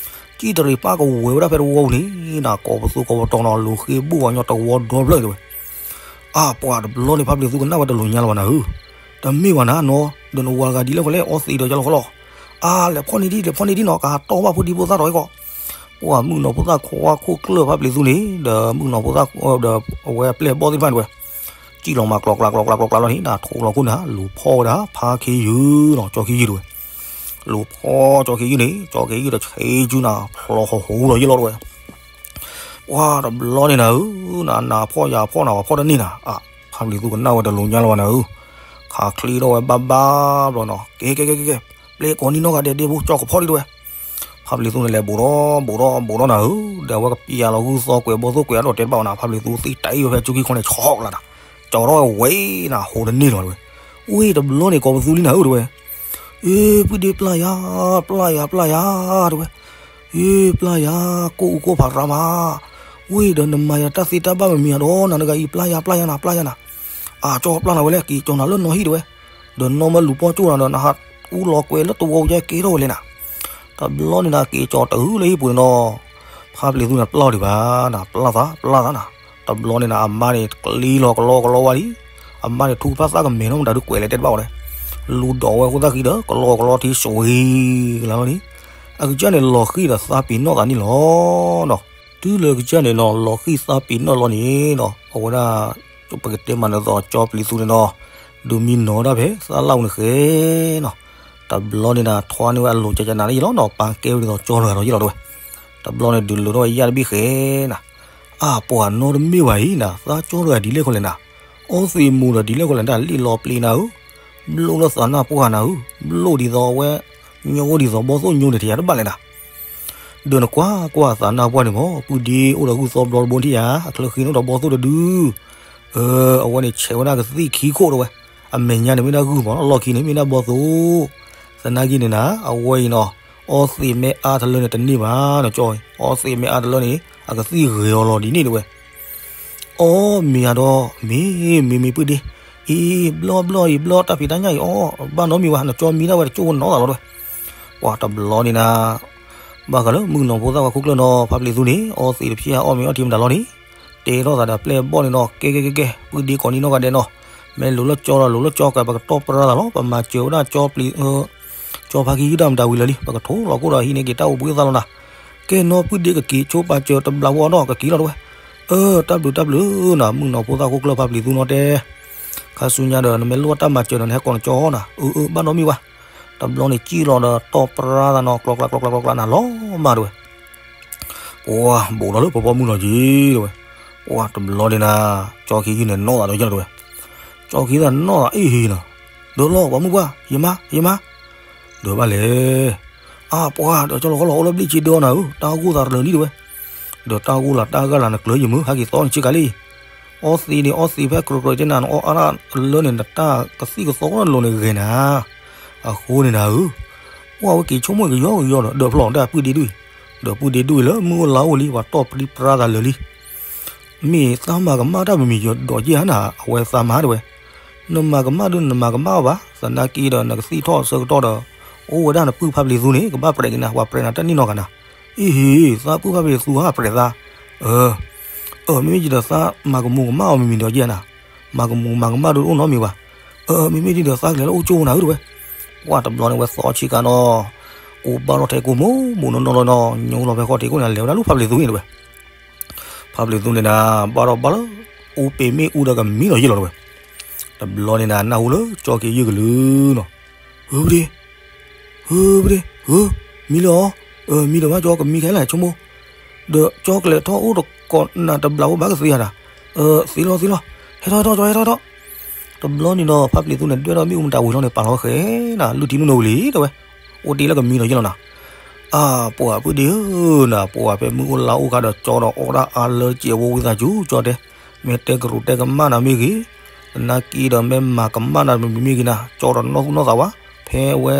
ကံၣ်တရံးပၢ်ကဝဲၤဝဲဒၣ်ဖဲတဝီပူၤန့ၣ် နၤကိးပသူကိးပတီၤနီၤ လူၤဃ့ဘိၣ်ဝဲညီတဝီဒီဖျၢၣ်တဲဝဲ. အါ ပှၢ်တဘျီန့ၣ် ဖါပျံၤသူကနၣ်ဝဲတလိၤညါလၢၤဘၣ်နၤဧၢ. တမ့ၢ်ဘၣ်နၤနီၤ, ဒီးနဝၤတဂၤဒ်လဲၣ်ဃီလဲၣ် အီသံးဒီးယလီၤခီလီၤ. အါ လဲၤဖီၣ်န့ၢ်ဒံး လဲၤဖီၣ်န့ၢ်ဒံးနီၤ ကဟးတီၢ်ဘၣ်ဖိဒံဖိသၣ်ထီၣ်အံၤကီး. ပှၢ်မုၣ်ကနီၤဖိသၣ်ခွါခိၣ်ကျၢၢ်ဖါပျံၤသူန့ၣ် ဒီးမုၣ်ကနီၤဖိသၣ်ဒီးအဝဲအပျဲၢ်ဘီၣ်သ့ၣ်တဖၣ်န့ၣ်တဲဝဲ. စံၣ်လီၤမးကျီကျါကျီကျါကျီကျါလီၤန့ၣ် နထိးလီၤခိၣ်န့ၣ် လူၤဖီၣ်ဝဲဒၣ်ဖါခ့ယုၢ်နီၤ ကၠီခ့ယုၢ်တဝဲ. လူၤဖီၣ်ကၠီခ့ယုၢ်န့ၣ် ကၠီခ့ယုၢ်ဒီးဆ့ကၠူနၤ ဖျိးဟီၣ်ဟူလီၤယဲၢ်လီၤတဝဲ. ပှၤတဘျီန့ၣ်နၤဧၢ, နနၤဖီၣ်ယၤဖီၣ်နၤ ပှၤဖီၣ်တန့ၢ်နၤ, ဖါပျံၤသူကနၣ်ဝဲတလိၤညါလၢၤဘၣ်နၤဧၢ, ခးချ့ထီၣ်ဝဲဘၣ်ဘၣ်ဘျီနီၤ ကဲကဲကဲကဲ, ပျဲကိးနံၣ်နီၢ်ဂၤဒဲးဒ့ဖိ ကၠီကဖီၣ်ဒံးတဝဲ. ဖါပျံၤသူန့ၣ်လဲၤဘူးထီၣ်ဘူးထီၣ်ဘူးထီၣ်နၤဧၢ, ဒီးအဝဲကပျၢ်လီၤဂုၢ်သီကွဲးဘီၣ်သိၣ်ကွဲးအါထီၣ်တဲတဘၣ်အီၤနၤ ဖါပျံၤသူသ့ၣ်တၢ်အံၤဝဲဖဲကၠူခံခီန့ၣ် ဆီကလးနၤ, ကၠီထီၣ်ဝဲဝဲနၤ ဟူးတန့ၢ်လီၤတဝဲ. ဝ့ၢ်တဘျီန့ၣ် ကိးပသူလံနၤဧၢတဝဲ. အ့ ပုၢ်ဒ့ပျၢ်ယၤ, ပျၢ်ယၤပျၢ်ယၤတဝဲ. အ့ ပျၢ်ယၤ, ကိၣ်အူကိၣ်ဖးရါမး, ဝ့ၢ်ဒီးနမၤယၤတၢ်သ့တၢ်ဘၣ်မမံၤဧါဒီး နၤတဂၤအံၤ ပျၢ်ယၤပျၢ်ယၤနၤ ပျၢ်ယၤနၤ, အကၠီပျၢ်နၤဝဲလဲၣ် က့ၤကၠီနၤလၢနီၢ်ဟံၣ်တဝဲ, ဒီးနီၢ်မၢလူၤပီၣ်ကၠိၣ်နၤဒီး နဟးအူလီၤကွဲးလၢတဝီကဲကဲထီၣ်ဝဲလဲၣ်နၤ. တဘျီန့ၣ်နၤ က့ၤကၠီတဂုၤလၢဟံၣ်ပူၤန့ၣ်နီၤ, ဖါပျံၤသူန့ၣ်ပျၢ်ဒံးဘၣ်နၤ ပျၢ်သးပျၢ်သးနၤ. တဘျီန့ၣ်နၤ အမါန့ၣ် ကျံလီၤကလီကလီဝဲလံ, အမါန့ၣ် ထူကဖၣ်သၣ်ကမဲာ်နီတမံၤဒီးကွဲးလဲၤတဲတဘၣ်အီၤလဲၣ်, လူၤဒိးဝဲအဃိသတးက့ၤဒီး ကလီကလီထံစွ့ကလါလီၤန့ၣ်, အကစၢ်န့ၣ်လီၤဃံၤဒီးသးပ့ၤနီၣ်သးန့ၣ်လီၤ. တုၤလၢကစၢ်န့ၣ်နီၤ လီၤဃံၤသးပ့ၤနီၣ်လီၤန့ၣ်နီၤ အဝဲဒၣ် ပကတဲမးန့ၣ်သိး ကၠီပျံၤသူန့ၣ်နီၤ ဒုးမံနီၤဒၣ်ဖဲသးလၢ်အူန့ၣ်ဃဲနီၤ. တဘျီန့ၣ်နၤ ထွါန့ၢ်ဝဲအလိၤကကနၤန့ၣ်ယလီၤနီၤ ပာ်ကဲဝဲဒ်သိးကၠီတဂၤဒီးယလီၤတဝဲ. တဘျီန့ၣ် ဒုးလိာ်ထီၣ်ဝဲယၣ်တဘ့ၣ်ဃဲနၤ, အါပှၤနီတမ့ၢ်ဘၣ်အံၤနၤ သးကၠီတဂၤဒ်လဲၣ်ခီလဲၣ်နၤ, အီသံးမူၤဒီးဒ်လဲၣ်ခီလဲၣ်နၤ လ့ၣ်လီၤပျံၤနၤဧၢ, ဘျိၣ်လၢသးနၢ်ပှၢ်နၤဧၢ, ဘျိၣ်ဒ်သိးအဝဲ ညိဒ်သိးဘီၣ်သိၣ်ညိန့ၣ် တယၤတဘၣ်လဲၣ်နၤ. ဒီးနကွၢ်ကွၢ်သးနၢ်ပှၢ်န့ၣ်မ့ၢ် ပုၢ်ဒ့အိၣ်ဒီးဂုၢ်သီဘျီတဘိထံၣ်ယၤ အချၢဃ့န့ၣ်အိၣ်ဒီးဘီၣ်သိၣ်တဒု, အဝဲန့ၣ်ဆဲးဝဲဒၣ်ကသံၣ်ခံခိၣ်တဝဲ, အမဲာ်ညါန့ၣ်မ့ၢ်ဒၣ်ဂုၢ်မး အလီၢ်ခံန့ၣ်မ့ၢ်ဒၣ်ဘီၣ်သိၣ်, သနာ်က့န့ၣ်နၤ အဝဲအံၤနီၤ အီသံးမ့ၢ်အါတလၢန့ၣ်တန့ၢ်ဘၣ်နီၤ ကၠီ, အီသံးမ့ၢ်အါတလၢန့ၣ် အကသံၣ်ဂဲၤအီၤလီၤဒ်န့ၣ်တဝဲ. အီ မ့ၢ်ဧါဒီး မ့ၢ် မ့ၢ် မ့ၢ်ပုၢ်ဒ့, အံၤ ဘျီဘျီအံၤ ဘျီတၢ်ဖံးတၢ်ညၣ်အံၤ အီ ဘၣ်နီတမံၤဘၣ် နကၠီမံဒၣ်ဝဲတကၠိၢ်နီသးလီၤတဝဲ. ပှၤတဘျီန့ၣ်နၤ ဘၣ်ဃးလၢမုၣ်ကနီၤဖိသၣ်ခွါခိၣ်ကျၢၢ်နီၤ ဖါပျံၤသူန့ၣ် အီသံးတဖျၢၣ်အီၣ်မ့ၤအီထံမတၤလီၤန့ၣ် တဲထီၣ်သးဒီးပျဲၢ်ဘီၣ်န့ၣ်နီၤ ကဲကဲကဲကဲ ပုၢ်ဒ့ကိးနံၣ်နီၢ်ဂၤဒဲးနီၤ မ့ၢ်လိၤလၢကၠီဒီးလိၤလၢကၠီကဲ ပကတီၢ်ပြါသးလီၤ ပမၤစၢၤဝဲဒၣ်ကၠီပျံၤ ကၠီဖါခံယုၢ်တၢ်မတၤဝံၤလၢာ်လံ ပကထိးလီၤခိၣ်ဒီးဟံးန့ၢ်က့ၤတၢ်အိၣ်ဘှံးသၣ်လီၤနၤ. ကဲနီၤ ပုၢ်ဒ့ကက့ၤဆိပာ်စၢၤတဘျီဝဲအီၤနီၤ ကက့ၤလီၤတဝဲ. အၢ တၢ်ဘျုးတၢ်ဘျုးနၤ မုၣ်ကနီၤဖိသၣ်ခိၣ်ကျၢၢ်ဖါပျံၤသူနီၤတဲ ခါဆူညါဒီး နမ့ၢ်လိၣ်တၢ်မၤစၢၤဒီး နဟဲကိးနကၠီနီၤ အၢ အၢ ဘၣ်နီတမံၤဘၣ်. တဘျီန့ၣ်စံၣ်လီၤဒီးတီၢ်ပြါသးနီၤ ကျီကျါကျီကျါကျီကျါနၤလီၤမးတဝဲ. ပှၤဘူးထီၣ်လၢပှၤပိာ်မုၣ်နီၤက့ၤတဝဲ. ပှၤတဘျီန့ၣ်နၤ ကၠီခံယုၢ်န့ၣ်နီၣ်သးဒီးယဲၢ်လီၤတဝဲ. ကၠီခံသးနီၣ်သးအ့ၣ်ဟ့နီၤ ဒၢလီၤ ပှၤမုၣ်ပှၢ် ယမါ ယမါ ဒီးဘၣ်လဲၣ်. အါပှၤဒီးကၠီလီၤဃီလီၤအိၣ်လၢဘျ့ၣ်ဆ့ဒၢအီၤနၤဧၢ တၢ်ဂိၢ်သးတလၢာ်လံတဝဲ. ဒီးတၢ်ဂိၢ်လၢတၢ်ဂၢ်လၢနကျၢၤယမုၢ် ဟဲက့ၤသီန့ၣ်ဆ့ကၤလံ. အီသံးန့ၣ် အီသံးဖဲကြၢးကြၢးကနၤ နအီအါဒၣ်လၢန့ၣ် နတၢ်ကသံၣ်ကသီလီၤန့ၣ်ဂ့ၤနၤ. အဃိန့ၣ်နၤဧၢ ပှၤဝဲက့ၤဆိကမိၣ်ကယီကယီဒီး ဒီးဖျီၣ်ဒၣ်ပုၢ်ဒ့ဒူၣ်အံၤ, ဒီးပုၢ်ဒ့ဒူၣ်အံၤလၢမုၢ်အိၣ်လါအိၣ်လံ ပှၤတီၢ်ပြံပြါသးလၢာ်လံ. မ့ၢ်သးမၤကမၣ်တၢ်မံၤမံၤဒီးက့ၤဧါနၤ အဝဲသးမၤတဝဲ. နမၤကမၣ်ဒုးနမၤကမၣ်အီၤဘၣ် သနာ်က့ဒီး နကသံၣ်ထီၣ်ဆၢကတီၢ်ဒီး အိၣ်ဝဲဒၣ်နပုၢ်ဖါပျံၤသူန့ၣ် ကဘၣ်ပြဲးက့ၤနၤ ပှၤပြဲးနၤတၢ်နံၣ်နီၢ်ဂၤနၤ. အ့ၣ်ဟ့ သးပုၢ်ဖါပျံၤသူဧါပြဲးသး. အၢ မ့မ့ၢ်ယဒီးသးမၤကမူၤကမၣ်အီၤမံၤမံၤဒီးက့ၤဧါနၤ. မၤကမူၤမၤကမၣ်ဒုးတအိၣ်နီတမံၤဘၣ်. အၢ မ့မ့ၢ်ဒ်ဒီးသးကလဲၤလၢအိၣ်ကၠိနၤဧၢတဝဲ. ပှၤတဘျီန့ၣ်ဝဲသီဆ့ကၤနီၤ ကိးဘၣ်ထီၣ်ထဲကိးမိၢ်မိၢ်နီၢ်နီၢ်လီၤနီၤ ညိလီၤဖဲဃီထံးကိးန့ၣ် လဲၤဝဲဒၣ်လၢဖါပျံၤသူန့ၣ်တဝဲ. ဖါပျံၤသူန့ၣ်နၤ ဘၣ်ထီၣ်ဘၣ်လၢ အူပ့ၤမ့ၣ်အူဒီးကမံလီၤယ့ၢ်လီၤတဝဲ. တဘျီန့ၣ်နၤ နၢ်ဟူလၢကၠီက့ၤယုၢ်ကလုာ်နီၤ. ဟုပဒ့ ဟုပဒ့ ဟု မံလၢအီၤ. အၢ မံဒီးဘၣ်ကၠီကမံခဲလၢာ်ဆိကမိၣ် ဒီးကၠီကလဲၤထီၣ်အိၣ်တကိးနၤတဘျီဘၣ်ကသ့ဧါနၤ. အၢ သ့လီၤသ့လီၤ ဟဲထီၣ်ဟဲထီၣ်ကၠီဟဲထီၣ်ဟဲထီၣ်. တဘျီန့ၣ်ဒီး ဖါပျံၤသူန့ၣ် ဒွဲၣ်ထီၣ်မ့ၣ်အူမတၤဝံၤလီၤန့ၣ် ပာ်လီၤဃဲနၤ လုၢ်ထံလုၢ်နိဝံၤလံတဝဲ. အိၣ်တ့ၢ်လၢကမံလီၤယ့ၢ်လီၤနၤ. အါ ပှၤပုၢ်ဒ့ဧၢနၤ ပှၤဖဲမုၢ်အိၣ်လါအိၣ်ခါဒီးကၠီဒီးအီၣ်ဒၣ်အါလၢကဲဝဲဝံသးစူၤကၠီတဲ မ့ၢ်တဲကရူၢ်တဲကမၣ်နၤမ့ၢ်ဂ့ၤ, သနာ်က့ဒီးမ့ၢ်မၤကမၣ်နၤမ့မ့ၢ်ဂ့ၤနၤ ကၠီဒီးနီၢ်သူၣ်နီၢ်သးဝဲ, ဖဲဝဲ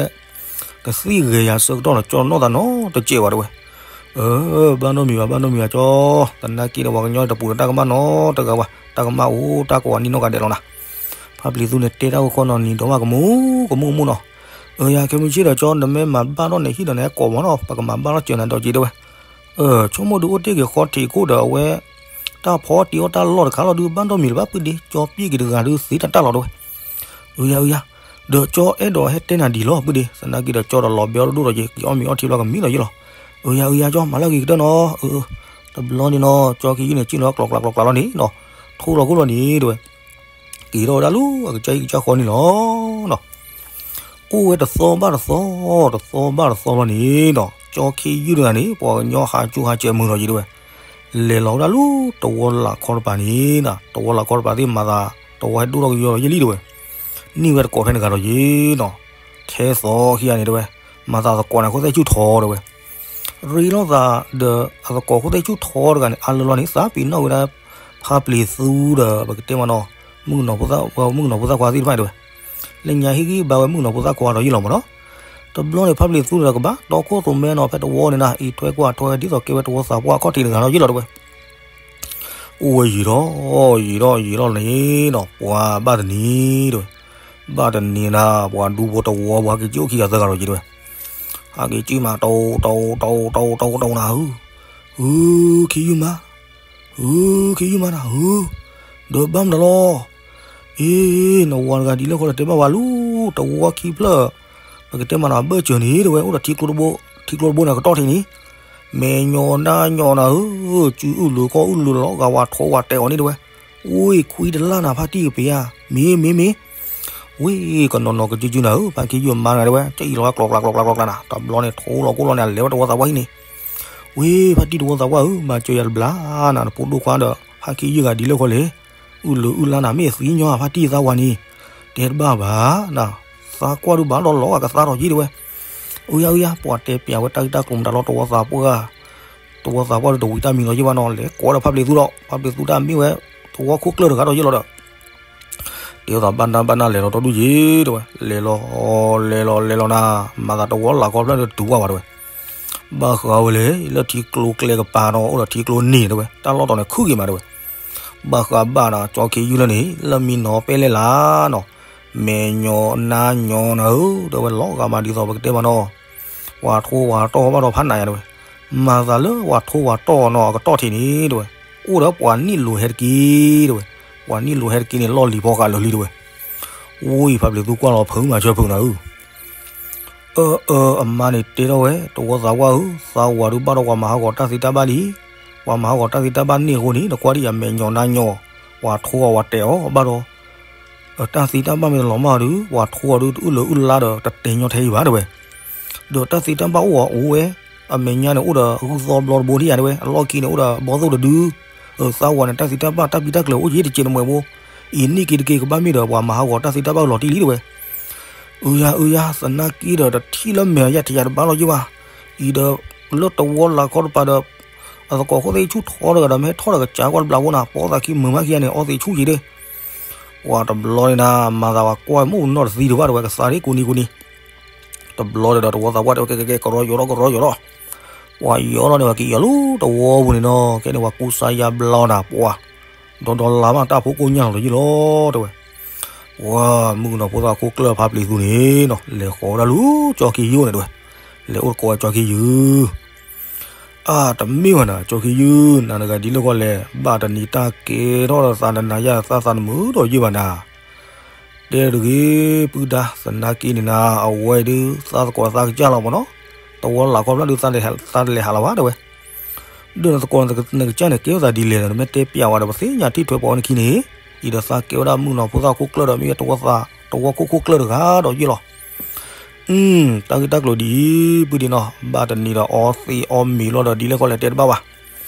ကသံၣ်ဂဲၤယၤဆၢကတီၢ်ဒီး ကၠီနီၢ်သးနီတစဲးဘၣ်တဝဲ. အၢ ဘၣ်နီတမံၤဘၣ် ဘၣ်နီတမံၤဘၣ်ကၠီ, သနာ်က့ဒီးပှၤကညီတပူၤဒီးတၢ်ကမၣ်နီတဂၤဘၣ်, တၢ်ကမၣ်အိၣ်တၢ်ကိးဂၤနံၣ်နီၢ်ဂၤဒဲးလီၤနၤ. ဖါပျံၤသူန့ၣ်တဲတၢ်ဂီၤခီနီၤ နံၤဒီးမးကမူၤကမူၤကမူၤနီၤ. အၢ ယၤခဲမုၢ်ဆ့ၣ်ဒီးကၠီ နမ့ၢ်မၤဘၣ်ထီၣ်န့ၣ်ဟံၣ်ဒီးနဟဲကိးမးနီၤ ပကမၤဘၣ်ထီၣ်စၢၤနၤဒီးက့ၤတဝဲ. ဆိကမိၣ်ဒုးအိၣ်တ့ၢ်က့ၤဃီထံးခိၣ်ဒီးအဝဲ တၢ်ဖီတံၢ်အီၣ်တၢ်လီၢ်တခါလီၤဒုး ဘၣ်နီတမံၤလၢၤဘၣ်ပုၢ်ဒ့, ကၠီပျံၤက့ၤတဂၤဒုးသ့တၢ်တၢ်လီၤတဝဲ. အၢ ယၤ အၢ ယၤ, ဒီးကၠီအဲၣ်ဒိးဟဲတဲနၤဒ်လီၤပုၢ်ဒ့, သနာ်က့ဒီးကၠီဒီးလီၤဘဲအီၣ်တဒိၣ်ဒီးက့ၤ က့ၤအီၣ်မ့ၤအီထံဘျီကမံလီၤယ့ၢ်လီၤ. အၢ ယၤ အၢ ယၤ ကၠီ မၤလၢဂ့ၤကတၢၢ်နီၤ. အၢ တဘျီန့ၣ်နီၤ ကၠီက့ၤယုၢ်န့ၣ် စံၣ်လီၤကျီၤကျလီၤန့ၣ်နီၤ, ထိလီၤခိၣ်လီၤန့ၣ်တဝဲ. က့ၤထီၣ်ဝဲဒၣ်လၢအကစၢ်ဟံၣ်ကစၢ်ဃီန့ၣ်လီၤ. အိၣ်ဝဲတသီဘၣ်တသီ, တသီဘၣ်တသီလီၤန့ၣ်ဒီး ကၠီခ့ယုၢ်တဂၤန့ၣ် ပှၤကညီဟးကၠိဟးစဲးမုာ်လီၤယံၤတဲဝဲ, လဲၤလီၤဝဲဒၣ်လၢတဝီလးခီတပၤန့ၣ်, တဝီလးခီတပၤသ့ၣ်မၤသး တဝီဟဲဒိၣ်ထီၣ်ကယီလီၤယဲၢ်လံတဲဝဲ, န့ၢ်ဝဲတကိးဖဲန့ၣ်တဂၤဒီးယ့ၤနီၤ, ထဲသိးခံဂၤန့ၣ်တဲဝဲ, မၤသးသကိးန့ၣ် ခိၣ်သ့ၣ်ဆူၣ်ထီတဲဝဲ ရ့လိာ်သးဒီးအသကိးခိၣ်သ့ၣ်ဆူၣ်ထီတဂၤန့ၣ် အါလၢလီၤန့ၣ် သးပ့ၤနီၣ်ဝဲဒၣ် ဖါပျံၤသူဒီး ပကတဲမနီၤ, မုၣ်ကနီၤဖိသၣ်ခွါသ့ၣ်တဖၣ်တဲဝဲ, လၢညါဟ့ၣ်ဂံၢ်ဘါဝဲမုၣ်ကနီၤဖိသၣ်ခွါဒီးယ့ၢ်လီၤမနီၤ, တဘျီန့ၣ် ဖါပျံၤသူဒီးကဘၣ်တီခိၣ်သိးမဲနီၤ ဖဲတဝီန့ၣ်နၤ အံးထွဲကွၢ်ထွဲ ဒ်သိးကဲဝဲတဝီသးပှၢ်အခီၣ်ထံးတဂၤဒီးယ့ၢ်လီၤတဲဝဲ အိၣ်ဝဲယံာ်ထီၣ်, ယံာ်ထီၣ်ယံာ်ထီၣ်န့ၣ်ဒီး ပှၤဘၣ်တနံၤတဲဝဲ, ဘၣ်တနံၤနၤ ပှၤဒူဖိတဝီပှၤက့ၤကၠိခံဂၤ သၢဂၤဒီးယ့ၢ်တဲဝဲ, ဟးက့ၤကၠိမး တအိၣ်တအိၣ်တအိၣ်တအိၣ်တအိၣ်တအိၣ်နၤဧၢ, ဧၢ ခ့ယုၢ်မး, ဧၢ ခ့ယုၢ်မးနၤဧၢ, ဒီးဘၣ်မနုၤလီၤ, အ့ နဝၤတဂၤဒ်လဲၣ်ဃီလၢတဲဘၣ်ဝဲလၢ တဝီခံဖျၢၣ်, ပကတဲမနီၤ အဘၢၣ်စၢၤန့ၣ်တဲဝဲ အိၣ်ဒီးထံကျိတဘိ, ထံကျိတဘိန့ၣ် အကတီၢ်ထံးန့ၣ် မဲာ်ညိးနါညိးနၤဧၢ, စုအုၣ်လၢၤခီၣ်အုၣ်လၢၤလီၤ ဂၤဝၤထိးဝၤတဲာ်အီၤန့ၣ်တဲဝဲ, ဝ့ၢ်ခွံတလၢ်နၤ ဖါတံၢ်ကပ့ၤဧါ, မ့ၢ်မ့ၢ်မ့ၢ်, ဝ့ၢ်ကနီၤနီၤကစုစုနၤဧၢ, ဖါခ့ယုၢ်မါတဂၤတဲဝဲ ကအံးလီၤဝဲကျီကျါကျီကျါကျီကျါနၤ, တဘျီန့ၣ် ထိးလီၤကိၢ်လီၤန့ၣ် အလဲၤဝဲတဝီသးပှၢ်ဟံၣ်န့ၣ်, ဝ့ၢ် ဖါတံၢ်တဝီသးပှၢ်ဧၢ, မၤစၢၤယၤတဘျီနၤ, နဖိဒိၣ်ခွါဒီး ဖါခ့ယုၢ်ဂၤဒ်လဲၣ်ဃီလဲၣ်, အုၣ်လၢၤအုၣ်လၢ်နၤ မ့ၢ်အသံညီဧါ ဖါတံၢ်သးဝၤန့ၣ်, တဲတဘၣ်ဘၣ်နၤ, သးကွၢ်ဒုးဘၣ်ဒီးလီၤဂာ်ကသါထီၣ်ယ့ၢ်တဲဝဲ, အုယါအုယါ ပှၤတဲပျးဝဲတၢ်ဂ့ၢ်တၢ်ကျိၤမတၤလီၤ တဝီသးပှၢ် တဝီသးပှၢ်ဒီးတဝံၤတၢ်မံၤလီၤယ့ၢ်ဘၣ်နီၤ, လဲၤကိးဒီးဖါပျံၤသူဒီး ဖါပျံၤသူတၢ်မ့ၢ်ဝဲ တဝီခိၣ်ကျၢၢ်တဂၤဒီးယ့ၢ်လီၤဒီး တဲသးဘၣ်နၢ်ဘၣ်နၢ်လဲၤလီၤတီဒူၣ်ယ့ၢ်တဲဝဲ, လဲၤလီၤ လဲၤလီၤလဲၤလီၤနၤ, မၤသးတဝီလၢ်ခီဖျၢၣ်ဒီးတူၢ်ဝါဘၣ်တဲဝဲ, ဘၣ်ဃးဝဲလဲၣ် လၢထံကျိကျဲကပၤနီၤ အိၣ်ဒီးထံကျိန့ၣ်တဲဝဲ တၢ်လီၢ်တီၤန့ၣ်ခုၣ်က့ၤမးတဲဝဲ, ဘၣ်ဃးဘၣ်နၤ ကၠီခ့ယုၢ်လၢန့ၣ် လၢမံနီၤပဲလဲၣ်လၢနီၤ, မဲာ်ညိးနါညိးနၤဧၢ တဲဝဲ လီၤဂာ်မးဒ်သိးပကတဲမနီၤ ပှၤထိပှၤတီၢ်ဘၣ်ဒီးဖးနးယါတဲဝဲ, မၤသးလၢပှၤထိပှၤတီၢ်နီၤအကတီၢ်ထံးန့ၣ်တဲဝဲ, အိၣ်ဒီးပှၤနံၣ်လိၤဟဲတက့ၢ်တဲဝဲ, ပှၤနံၣ်လိၤဟဲတက့ၢ်န့ၣ် လီၢ်လံၤဖီဃာ်လၢာ်လံတဲဝဲ, ဝံၤဖါပျံၤသူကွၢ်လီၤဖုးမးဆၢဖုးနၤဧၢ, အၢ အၢ အမါန့ၣ်တဲထီၣ်ဝဲ တဝီသးပှၢ်ဧၢ, သးဝၤဒုးဘၣ်ဒီးပှၤမၤဟးဂီၤတၢ်သ့တၢ်ဘၣ်လံ, ပှၤမၤဟးဂီၤတၢ်သ့တၢ်ဘၣ်န့ၢ်အဃိန့ၣ် နကွၢ်ဒ်ယမဲာ်ညိးနါညိး, ပှၤထိအီၤပှၤတဲာ်အီၤဘၣ်ဒီး တၢ်သ့တၢ်ဘၣ်မ့ၢ်တလီၤမၢ်အီၤဒီး ပှၤထိအီၤဒုးတအုၣ်လၢၤအုၣ်လါဒီးတတဲာ်ညီထဲအံၤဘၣ်တဲဝဲ, ဒီးတၢ်သ့တၢ်ဘၣ်အိၣ်အီၤအိၣ်ဝဲ, အမဲာ်ညါန့ၣ်အိၣ်ဒီးဂုၢ်သီဘျီတဘိထံၣ်ယါတဲဝဲ, အလီၢ်ခံန့ၣ်အိၣ်ဒီးဘီသိၣ်တဒု, သးဝၤန့ၣ် တၢ်သ့တၢ်ဘၣ်တၢ်ပံတၢ်ကျၢၤအိၣ်ယံၤတစဲးတမှဲးဘိ, အံၤန့ၢ်က့ၤတက့ၤကဘၣ်မ့ၢ်ဒီးပှၤမၤဟးဂီၤတၢ်သ့တၢ်ဘၣ်လီၤတံၢ်လံတဲဝဲ, အုယါအုယါ သနာ်က့ဒီးတထံၣ်လၢမဲာ်ယါထံးယါတဘၣ်လီၤယ့ၢ်ဘၣ်, အံၤဒီး လၢတဝီလးခီတပၤဒီး အသကိးခိၣ်သ့ၣ်ဆူၣ်ထီတဂၤဒီး မ့ၢ်ထီၣ်ဒီးကစးကွၢ်တဘျီဖိနၤ ပိာ်သးခံမုာ်မးခံဂၤန့ၣ် အီသံးဆူၣ်ယံၤဒၣ်, ပှၤတဘျီန့ၣ်နၤ မၤသးပှၤကွၢ်မုၢ်နီၢ်တသံတဘၣ်တဲဝဲ ကသါဒ်ကူနံၤကူနံၤ, တဘျီဒီးတဝီသးပှၢ်တဲဝဲ ကဲကဲကဲ ကရီယိးထီၣ်ကရီယိးထီၣ်, ပှၤယိးထီၣ်န့ၣ်ပှၤက့ၤယီၤလၢတဝီပူၤန့ၣ်နီၤ ကဲန့ၣ်ပှၤကူစါယါဘျီနၤ ပှၤ ဒီဒီလါမးတၢ်ဖိကိၢ်ညါလီၤတယုၢ်လီၤတဲဝဲ, ပှၤမုၣ်ကနီၤဖိသၣ်ခိၣ်ကျၢၢ်ဖါပျံၤသူန့ၣ်နီၤ လဲၤဃီၤဝဲဒၣ်လၢကၠီခ့ယုၢ်န့ၣ်တဲဝဲ, လဲၤအိၣ်တကိးဝဲကၠီခ့ယုၢ် အါ တမ့ၢ်ဘၣ်နၤ ကၠီခ့ယုၢ် နၤတဂၤဒ်လဲၣ်ဃီလဲၣ် ဘၣ်တနံၤတၢ်ကဲထီၣ်ဒီးသးနနၤယါ သးသးနမုာ်ဒီးယုၢ်ဘၣ်နၤ, တဲတဂ့ၤ ပုၢ်ဒါ သနာ်က့န့ၣ်နၤ အဝဲဒုးသးသကိးသးကစၢ်လီၤမ့ၢ်နီၤ, တဝီလးခီဖျၢၣ်ဒုး သးတလဲၤဟးလီၤဘၣ်တဲဝဲ, ဒီးနသကိးနကစၢ်န့ၣ် ကဲထီၣ်သးဒ်လဲၣ်ဒီး နမ့ၢ်တဲပျးဝဲဒီး ပသ့ၣ်ညါထံၣ်ထွဲပှၤဝဲနခံန့ၣ်, အံၤဒီးသးကဲဝဲဒၣ်မုၣ်ကနီၤဖိသၣ်ခိၣ်ကျၢၢ်ဒီး မ့ၢ်ဝဲတဝီသး တဝီခိၣ်ခိၣ်ကျၢၢ်တဂၤဒီးယုၢ်လီၤ တၢ်ဂ့ၢ်တၢ်ကျိၤဒ်အံၤ ပုၢ်ဒ့နီၤ ဘၣ်တနံၤဒီးအီသံးအီမံၤလီၤဒီးဒ်လဲၣ်ဃီလဲၣ်တဲတဘၣ်ဘၣ်,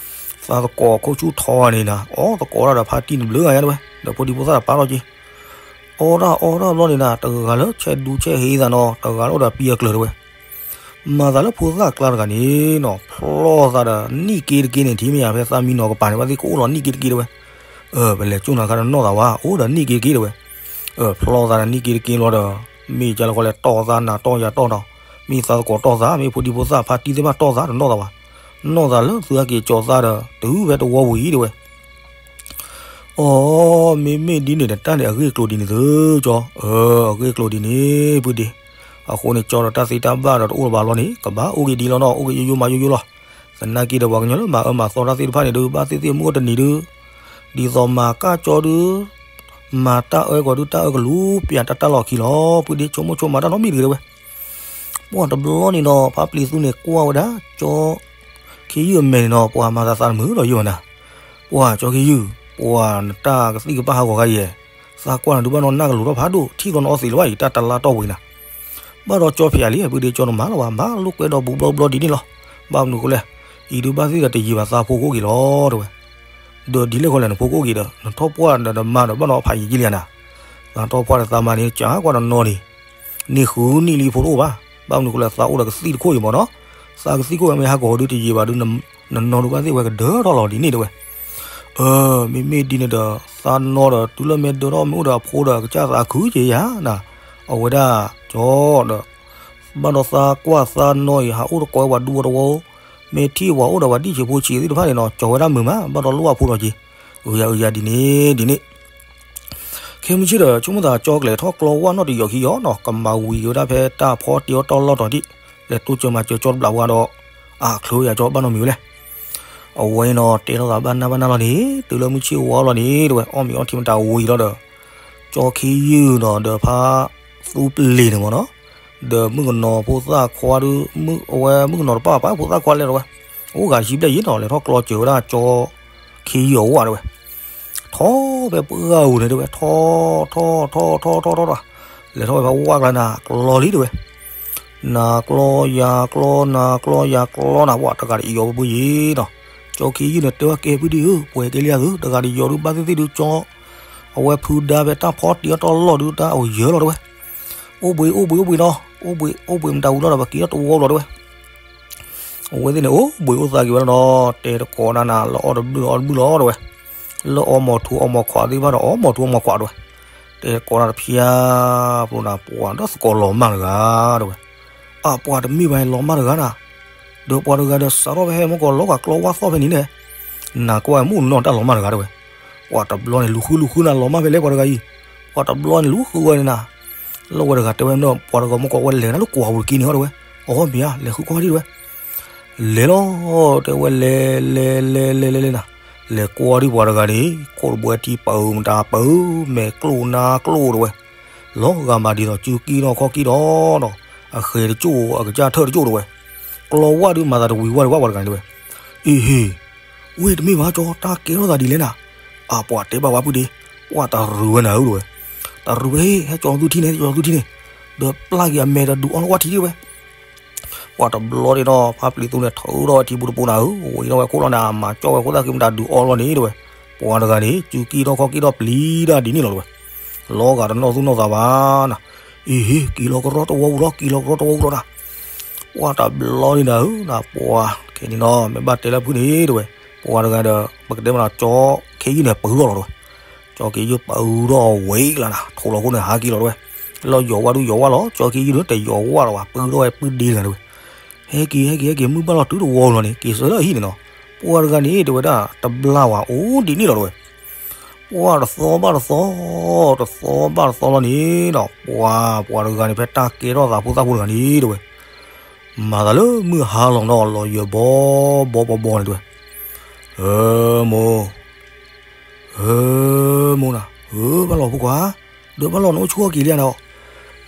သးသကိးခိၣ်ဆူၣ်ထီန့ၣ်နၤ အီသကိးတၢ်ဒီးဖါတံၢ်န့ၣ်ဘျုးဂၤညါတဲဝဲ ဒီးဖိဒံဖိသၣ်တပာ်ထီၣ်က့ၤ, အီတၢ်အီတၢ်ဘျီန့ၣ်နၤ တဂၤလၢဆဲးဒူဆဲးဟ့သးနီၤ တဂၤလၢအိၣ်ဒီးပံအကျၢၤတဲဝဲ မၤသးလၢဖိသၣ်ကျါတဂၤန့ၣ်နီၤ ဖျီသးဒီးနံၣ်က့တက့န့ၣ် ထံၣ်မ့ၢ်ယါ ဖဲသးမံနီၤကပၤန့ၣ် ဘၣ်သ့ၣ်ကအိၣ်လီၤနံၣ်က့တက့တဲဝဲ, ပလဲၤကၠိနၤခါဒီးနီၢ်သးဝဲ အိၣ်ဒီးနံၣ်က့တက့တဲဝဲ, ဖျီသးဒီးနံၣ်က့တက့လီၤဒီး မ့ၢ်ကလီၤဃီလဲၣ် တီၢ်သးနၤတီၢ်ယၤတီၢ်နီၤ, မ့ၢ်သးသကိးတီၢ်သး မ့ၢ်ဖိဒံဖိသၣ်ဖါတံၢ်သ့ၣ်တဖၣ်တီၢ်သးတနီၢ်သးဘၣ်, နီၢ်သးလၢသုဟဲက့ၤကၠီၤသးဒီး တုၤဖဲတဝီပူၤအံၤတဲဝဲ အီ မ့မ့ၢ်ဒ်န့ၣ်ဒီး တၢ်န့ၣ်အဂ့ၢ်အကျိၤဒ်န့ၣ်သုကၠီ, အဂ့ၢ်အကျိၤဒ်န့ၣ် ပုၢ်ဒ့, အဃိန့ၣ် ကၠီဒီးတၢ်သ့တၢ်ဘၣ်ဒီးတအိၣ်လၢၤဘၣ်လီၤန့ၣ် ကဘၣ်အိၣ်က့ၤဒ်လီၤနီၤ အိၣ်က့ၤယိယိမးယိယိလီၤ, သနာ်က့ဒီးပှၤကညီလၢမၤအၢမၤသီတၢ်သ့ၣ်တဖၣ်န့ၣ်ဒုး ဘၣ်သ့ၣ်သ့ၣ်မုၢ်အိၣ်တနံၤဒုး, ဒ်သိးမၤကၢ်ကၠီဒုး, မၤတၢ်အၢကီးဒုး တၢ်အၢကလူၤပျးတၢ်တၢ်လီၢ်ခံလီၤ ပုၢ်ဒ့ ဆိကမိၣ်ဆိကမးတၢ်နီတမံၤတဂ့ၤတဲဝဲ ပှၤတဘျီန့ၣ်ဒီး ဖါပျံၤသူန့ၣ်ကွၢ်ဝဲဒၣ် ကၠီခ့ယုၢ်အမဲာ်န့ၣ်ဒီး ပှၤမၤသးသးတမုာ်ဒီးယုၢ်ဘၣ်နၤ, ပှၤကၠီခ့ယုၢ်, ပှၤနတၢ်ကသံၣ်ကပၣ်ဟးဂီၤခါယဲၢ်, သးကွၢ်နၤဒုးဘၣ်နီၢ်နၢ်ကလိၤထီၣ်ဖးဒိၣ် ထံၣ်သီနီၤအီသံးလၢၤဘၣ်အံၤ တၢ်တလါတီၢ်ဝံၤနၤ. ဘၣ်ဒီးကၠီဖံးယၤလံ အပုၢ်ဒ့ကၠီနမၤလီၤဘၣ် မၤလိာ်ကွဲဒီးဘူးဘျီဘျီဒ်န့ၣ်လီၤ. ဘၣ်မနုၤဃိလဲၣ်, အံၤဒုးဘၣ်သ့ၣ်ဒီးတယံာ်ဘၣ်သးဖိကအိၣ်က့ၤလီၤ တဲဝဲ. ဒီးဒ်လဲၣ်ဃီလဲၣ် နဖိကအိၣ်က့ၤဒီး နထီၣ်ပှၢ်ဒီးနမါဒီးဘၣ်နီၤဖးယံာ်က့ၤလံဧါနၤ. သးထီၣ်ပှၢ်ဒီးသးမါန့ၣ် ကကွၢ်တနီၤန့ၣ် န့ၢ်ဃုနံၣ်လံဖိတအိၣ်ဘၣ်. ဘၣ်မနုၤဃိလဲၣ် သးအိၣ်ဒီးကသံၣ်တခိၣ်အံၤမ့ၢ်နီၤ. သးကသံၣ်ခိၣ်ဝဲမ့ၢ်ဟးကီၤဒုးတယံာ်ဘၣ်ဒုး နနီၤဒုးဘၣ်သ့ၣ်ဝဲကဒၢထီၣ်လီၤဒ်န့ၣ်တဲဝဲ. အၢ မ့မ့ၢ်ဒ်န့ၣ်ဒီး သးနီၤဒီးတုၤလၢမ့ၢ်ဒၢထီၣ်မ့ၢ်အိၣ်ဒီးအဖိဒီး ကစၢ်သးခုက့ၤယၤနၤ. အဝဲဒၣ်ကၠီဒီး ဘၣ်ဒီးသးကွၢ်သးနီၤအံၤ ဟးအိၣ်တကိးဝဲပှၤဒူဖိတဝီ မ့ၢ်ထံၣ်ဝဲအိၣ်ဒီးပှၤဒံၣ်ဆံးဖိဆံးသ့ၣ်တဖၣ်န့ၣ်နီၤ ကၠီဝဲဒၣ်မုာ်မး ဘၣ်ဒီးလိၣ်အဖိလီၤက့ၤ. အုယၤအုယၤဒ်န့ၣ်ဒ်န့ၣ် ခဲမုၢ်ဆ့ၣ်ဒီး ဆိကမိၣ်သးကၠီကလဲၤထီၣ်ကျီဝၣ်နီၣ်တယီၤခံယီၤနီၤ ကမၤဝံၤက့ၤဝဲဒၣ်ဖဲတၢ်ဖီတ့အီၣ်တီၢ်လီၢ်တီၤဒံး လဲၤတိစၢၤမၤစၢၤကၠီတဘျီဝဲဒီး အချၢယၤကၠီဘၣ်နီတမံၤဝဲလဲၣ်. အဝဲအံၤနီၤ တဲထီၣ်သးဘၣ်နၢ်ဘၣ်နၢ်လီၤန့ၣ် တုၤလၢမုၢ်ဆ့ၣ်ဝါလီၤန့ၣ် တဲဝဲ အီၣ်မ့ၤအီထံမတၤဝံၤလီၤဒီး ကၠီခ့ယုၢ်နီၤ ဒီးဖါသူပလ့ၤန့ၣ်မ့ၢ်နီၤ ဒီးမုၣ်ကနီၤဖိသၣ်ခွါဒုး အဝဲမုၣ်ကနီၤတပၣ်ပၢ်ဖိသၣ်ခွါလဲၣ်တဲဝဲ အိၣ်ဂၤယံာ်ဘျဲၣ်ယံာ်နီၤ လဲၤထီၣ်ကျီစၢၤဝဲဒၣ်ကၠီခ့ယုၢ်အဝဲတဲဝဲ ထီၣ်ဖဲပှၢ်ဂၤဧိၤန့ၣ်တဲဝဲ ထီၣ်ထီၣ်ထီၣ်ထီၣ်ထီၣ်ထီၣ် လဲၤထီၣ်ဖဲဝၣ်ကျါနၤ ကျီလံတဲဝဲ နၤကျီယၤကျီ နၤကျီယၤကျီနၤ ပှၤတဂၤတယီၤဘၣ်ဘၣ်ယံၤနီၤ ကၠီခ့ယုၢ်န့ၣ် တဲဝဲကဲပုၢ်ဒ့ဧၢ ပှဲၤကဲလံဧါသု တဂၤတယီၤဒုးဘၣ်သ့ၣ်သ့ၣ်ဒုးကၠီ အဝဲဖုဒါဖဲတၢ်ဖီတ့အီၣ်တီၢ်လီၢ်ဒုးတၢ်အိၣ်ယၢၤလီၤတဲဝဲ အိၣ်ဘှံးအိၣ်ဘှံးအိၣ်ဘှံးနီၤ အိၣ်ဘှံးအိၣ်ဘှံးမတၤဝံၤလီၤဒီး ပက့ၤထီၣ်တဝီလီၤတဲဝဲ အဝဲသ့ၣ်န့ၣ် အိၣ်ဘှံးအိၣ်သါက့ၤဝဲလီၤနီၤ တဲတကိးဒၣ်နၤ လၢအီၣ်တဘျုးအီၣ်တဘျုးလီၤတဲဝဲ လၢအီၣ်မီၤထူအီၣ်မီၤခွးသ့ၣ်တဖၣ်ဒီး အီၣ်မီၤထူအီၣ်မီၤခွးတဲဝဲ တဲတကိးဒၣ်တဖျါ ပျိနၤ ပှၤဒီးသကိးလီၤမၢ်တဂၤတဲဝဲ အပှၤတမ့ၢ်ဘၣ်လီၤမၢ်တဂၤနၤ ဒီးပှၤတဂၤဒီးစးထီၣ်ဖဲဟဲမီၢ်ကီးလီၤဂာ်ကျီဝၣ်သီၣ်ဖဲန့ၣ်န့ၣ် နၤကွၢ်ဝဲမ့ၢ်နီၢ်တၢ်လီၤမၢ်တဂၤတဲဝဲ ပှၤတဘျီန့ၣ် လူၤဃုလူၤဃုနၤ လီၤမၢ်ဖဲလဲၣ်ပှၤတဂၤအံၤ ပှၤတဘျီန့ၣ် လူၤဃုဝဲန့ၣ်နၤ လီၤဝဲတဂၤတဲဝဲမ့ၢ်ဒီး ပှၤတဂၤမီၢ်ကီးဝဲလဲၤနၤလၢကွၢ်ပူၤတက့ၢ်န့ၣ်ဟီတဲဝဲ အီမ့ၢ်ဧါ လဲၤဃုကွၢ်ဒံးတဲဝဲ လဲၤလီၤ တဲဝဲ လဲၤ လဲၤ လဲၤ လဲၤ လဲၤ လဲၤနၤ လဲၤကွၢ်ဒံးပှၤတဂၤန့ၣ် ခိၣ်တဘှဲထံပၢမတၤပၢ မဲာ်ကျိၣ်နါကျိၣ်တဲဝဲ လီၤဂာ်မးဒ်သိး စုကံၢ်ထီၣ်ခီၣ်ကံၢ်ထီၣ်ဒီး အဃဲၤတကၠိၣ် အကစၢ်ထၢၣ်တကၠိၣ်တဲဝဲ ကျီဝၣ်ဒုးမၤသးတဝံၤဝါဒံးဝဲပှၤတဂၤန့ၣ်တဲဝဲ အ့ဟ့ ဝ့ၢ်တမ့ၢ်ဘၣ်ကၠီ တၢ်ကဲထီၣ်သးဒ်လဲၣ်နၤ အပှၤတဲဘၣ်ဝဲပုၢ်ဒ့ ပှၤတရူးဝဲနၤဧၢတဲဝဲ တရူးဝဲဟ့ၣ် ဟဲကၠီၤသူထံန့ၣ် ဟဲကၠီၤသူထံန့ၣ် ဒီးပျၢ်က့ၤအမဲာ်ဒီးဒုးအီၣ်လၢဝၣ်ထံဒံးဝဲ ပှၤတဘျီန့ၣ်ဒီး ဖါပျံၤသူန့ၣ် ထုးထီၣ်ဝဲထံပူၤတပူၤနၤဧၢ ဝံၤထီၣ်ဝဲခိၣ်လီၤန့ၣ် အမၤကၠီၣ်ဝဲခိၣ်သၣ်ဃံမတၤဒုးအီၣ်လီၤန့ၣ်တဲဝဲ ပှၤတဂၤန့ၣ် စုကံၢ်ထီၣ်ခီၣ်ကံၢ်ထီၣ်ပျံၤတၢ်ဒ်န့ၣ်လီၤတဲဝဲ လီၤဂာ်တနီၣ်သူၣ်နီၣ်သးဘၣ်နၤ အ့ဟ့ က့ၤလီၤကရီတဝီပူၤလီၤ က့ၤလီၤကရီတဝီပူၤလီၤနၤ ပှၤတဘျီန့ၣ်နၤဧၢ နပှၤ ခဲန့ၣ်နီၤ မ့ၢ်ဘၣ်တဲလၢဖုန့ၣ်တဲဝဲ ပှၤတဂၤဒီး ပကတဲမးနီၤ ကၠီခ့ယုၢ်န့ၣ် ပၢထီၣ်လီၤတဲဝဲ ကၠီခ့ယုၢ်ပၢထီၣ်ဝဲအံၤလီၤနၤ ထိးလီၤခိၣ်န့ၣ် ဟးက့ၤလီၤတဲဝဲ လီၤယီၤဝါဒုးယီၤဝါလီၤ ကၠီခ့ယုၢ်န့ၣ် တယီၤဝါလီၤဘၣ် ပၢထီၣ်ဝဲပုၢ်ဒ့တဂၤတဲဝဲ ဟဲက့ၤ ဟဲက့ၤ ဟဲက့ၤ မုၢ်ဘၣ်လီၤတုၤတဝီလီၤန့ၣ် က့ၤဆၢလၢအဟံၣ်န့ၣ်နီၤ ပှၤတဂၤန့ၣ် တဲဝဲဒၣ် တဘျါဝဲအိၣ်ဒ်န့ၣ်လီၤတဲဝဲ ပှၤတသီဘၣ်တသီ တသီဘၣ်တသီလီၤန့ၣ်ဒီး ပှၤ ပှၤတဂၤန့ၣ် ဖဲတၢ်ကဲထီၣ်သးဖိသၣ်ဖိတဂၤန့ၣ်တဲဝဲ မၤသးလၢမုၢ်ဟါလီၤနီၤ လီၤယၢၤဘီဘီဘီဘီန့ၣ်တဲဝဲ ဧၢ မိၢ် ဧၢ မိၢ်နၤ ဧၢ ဘၣ်လီၤဖိခွါ ဒီးဘၣ်လီၤနအိၣ်ဆူၣ်အီၤက့ၤလံဧါနီၤ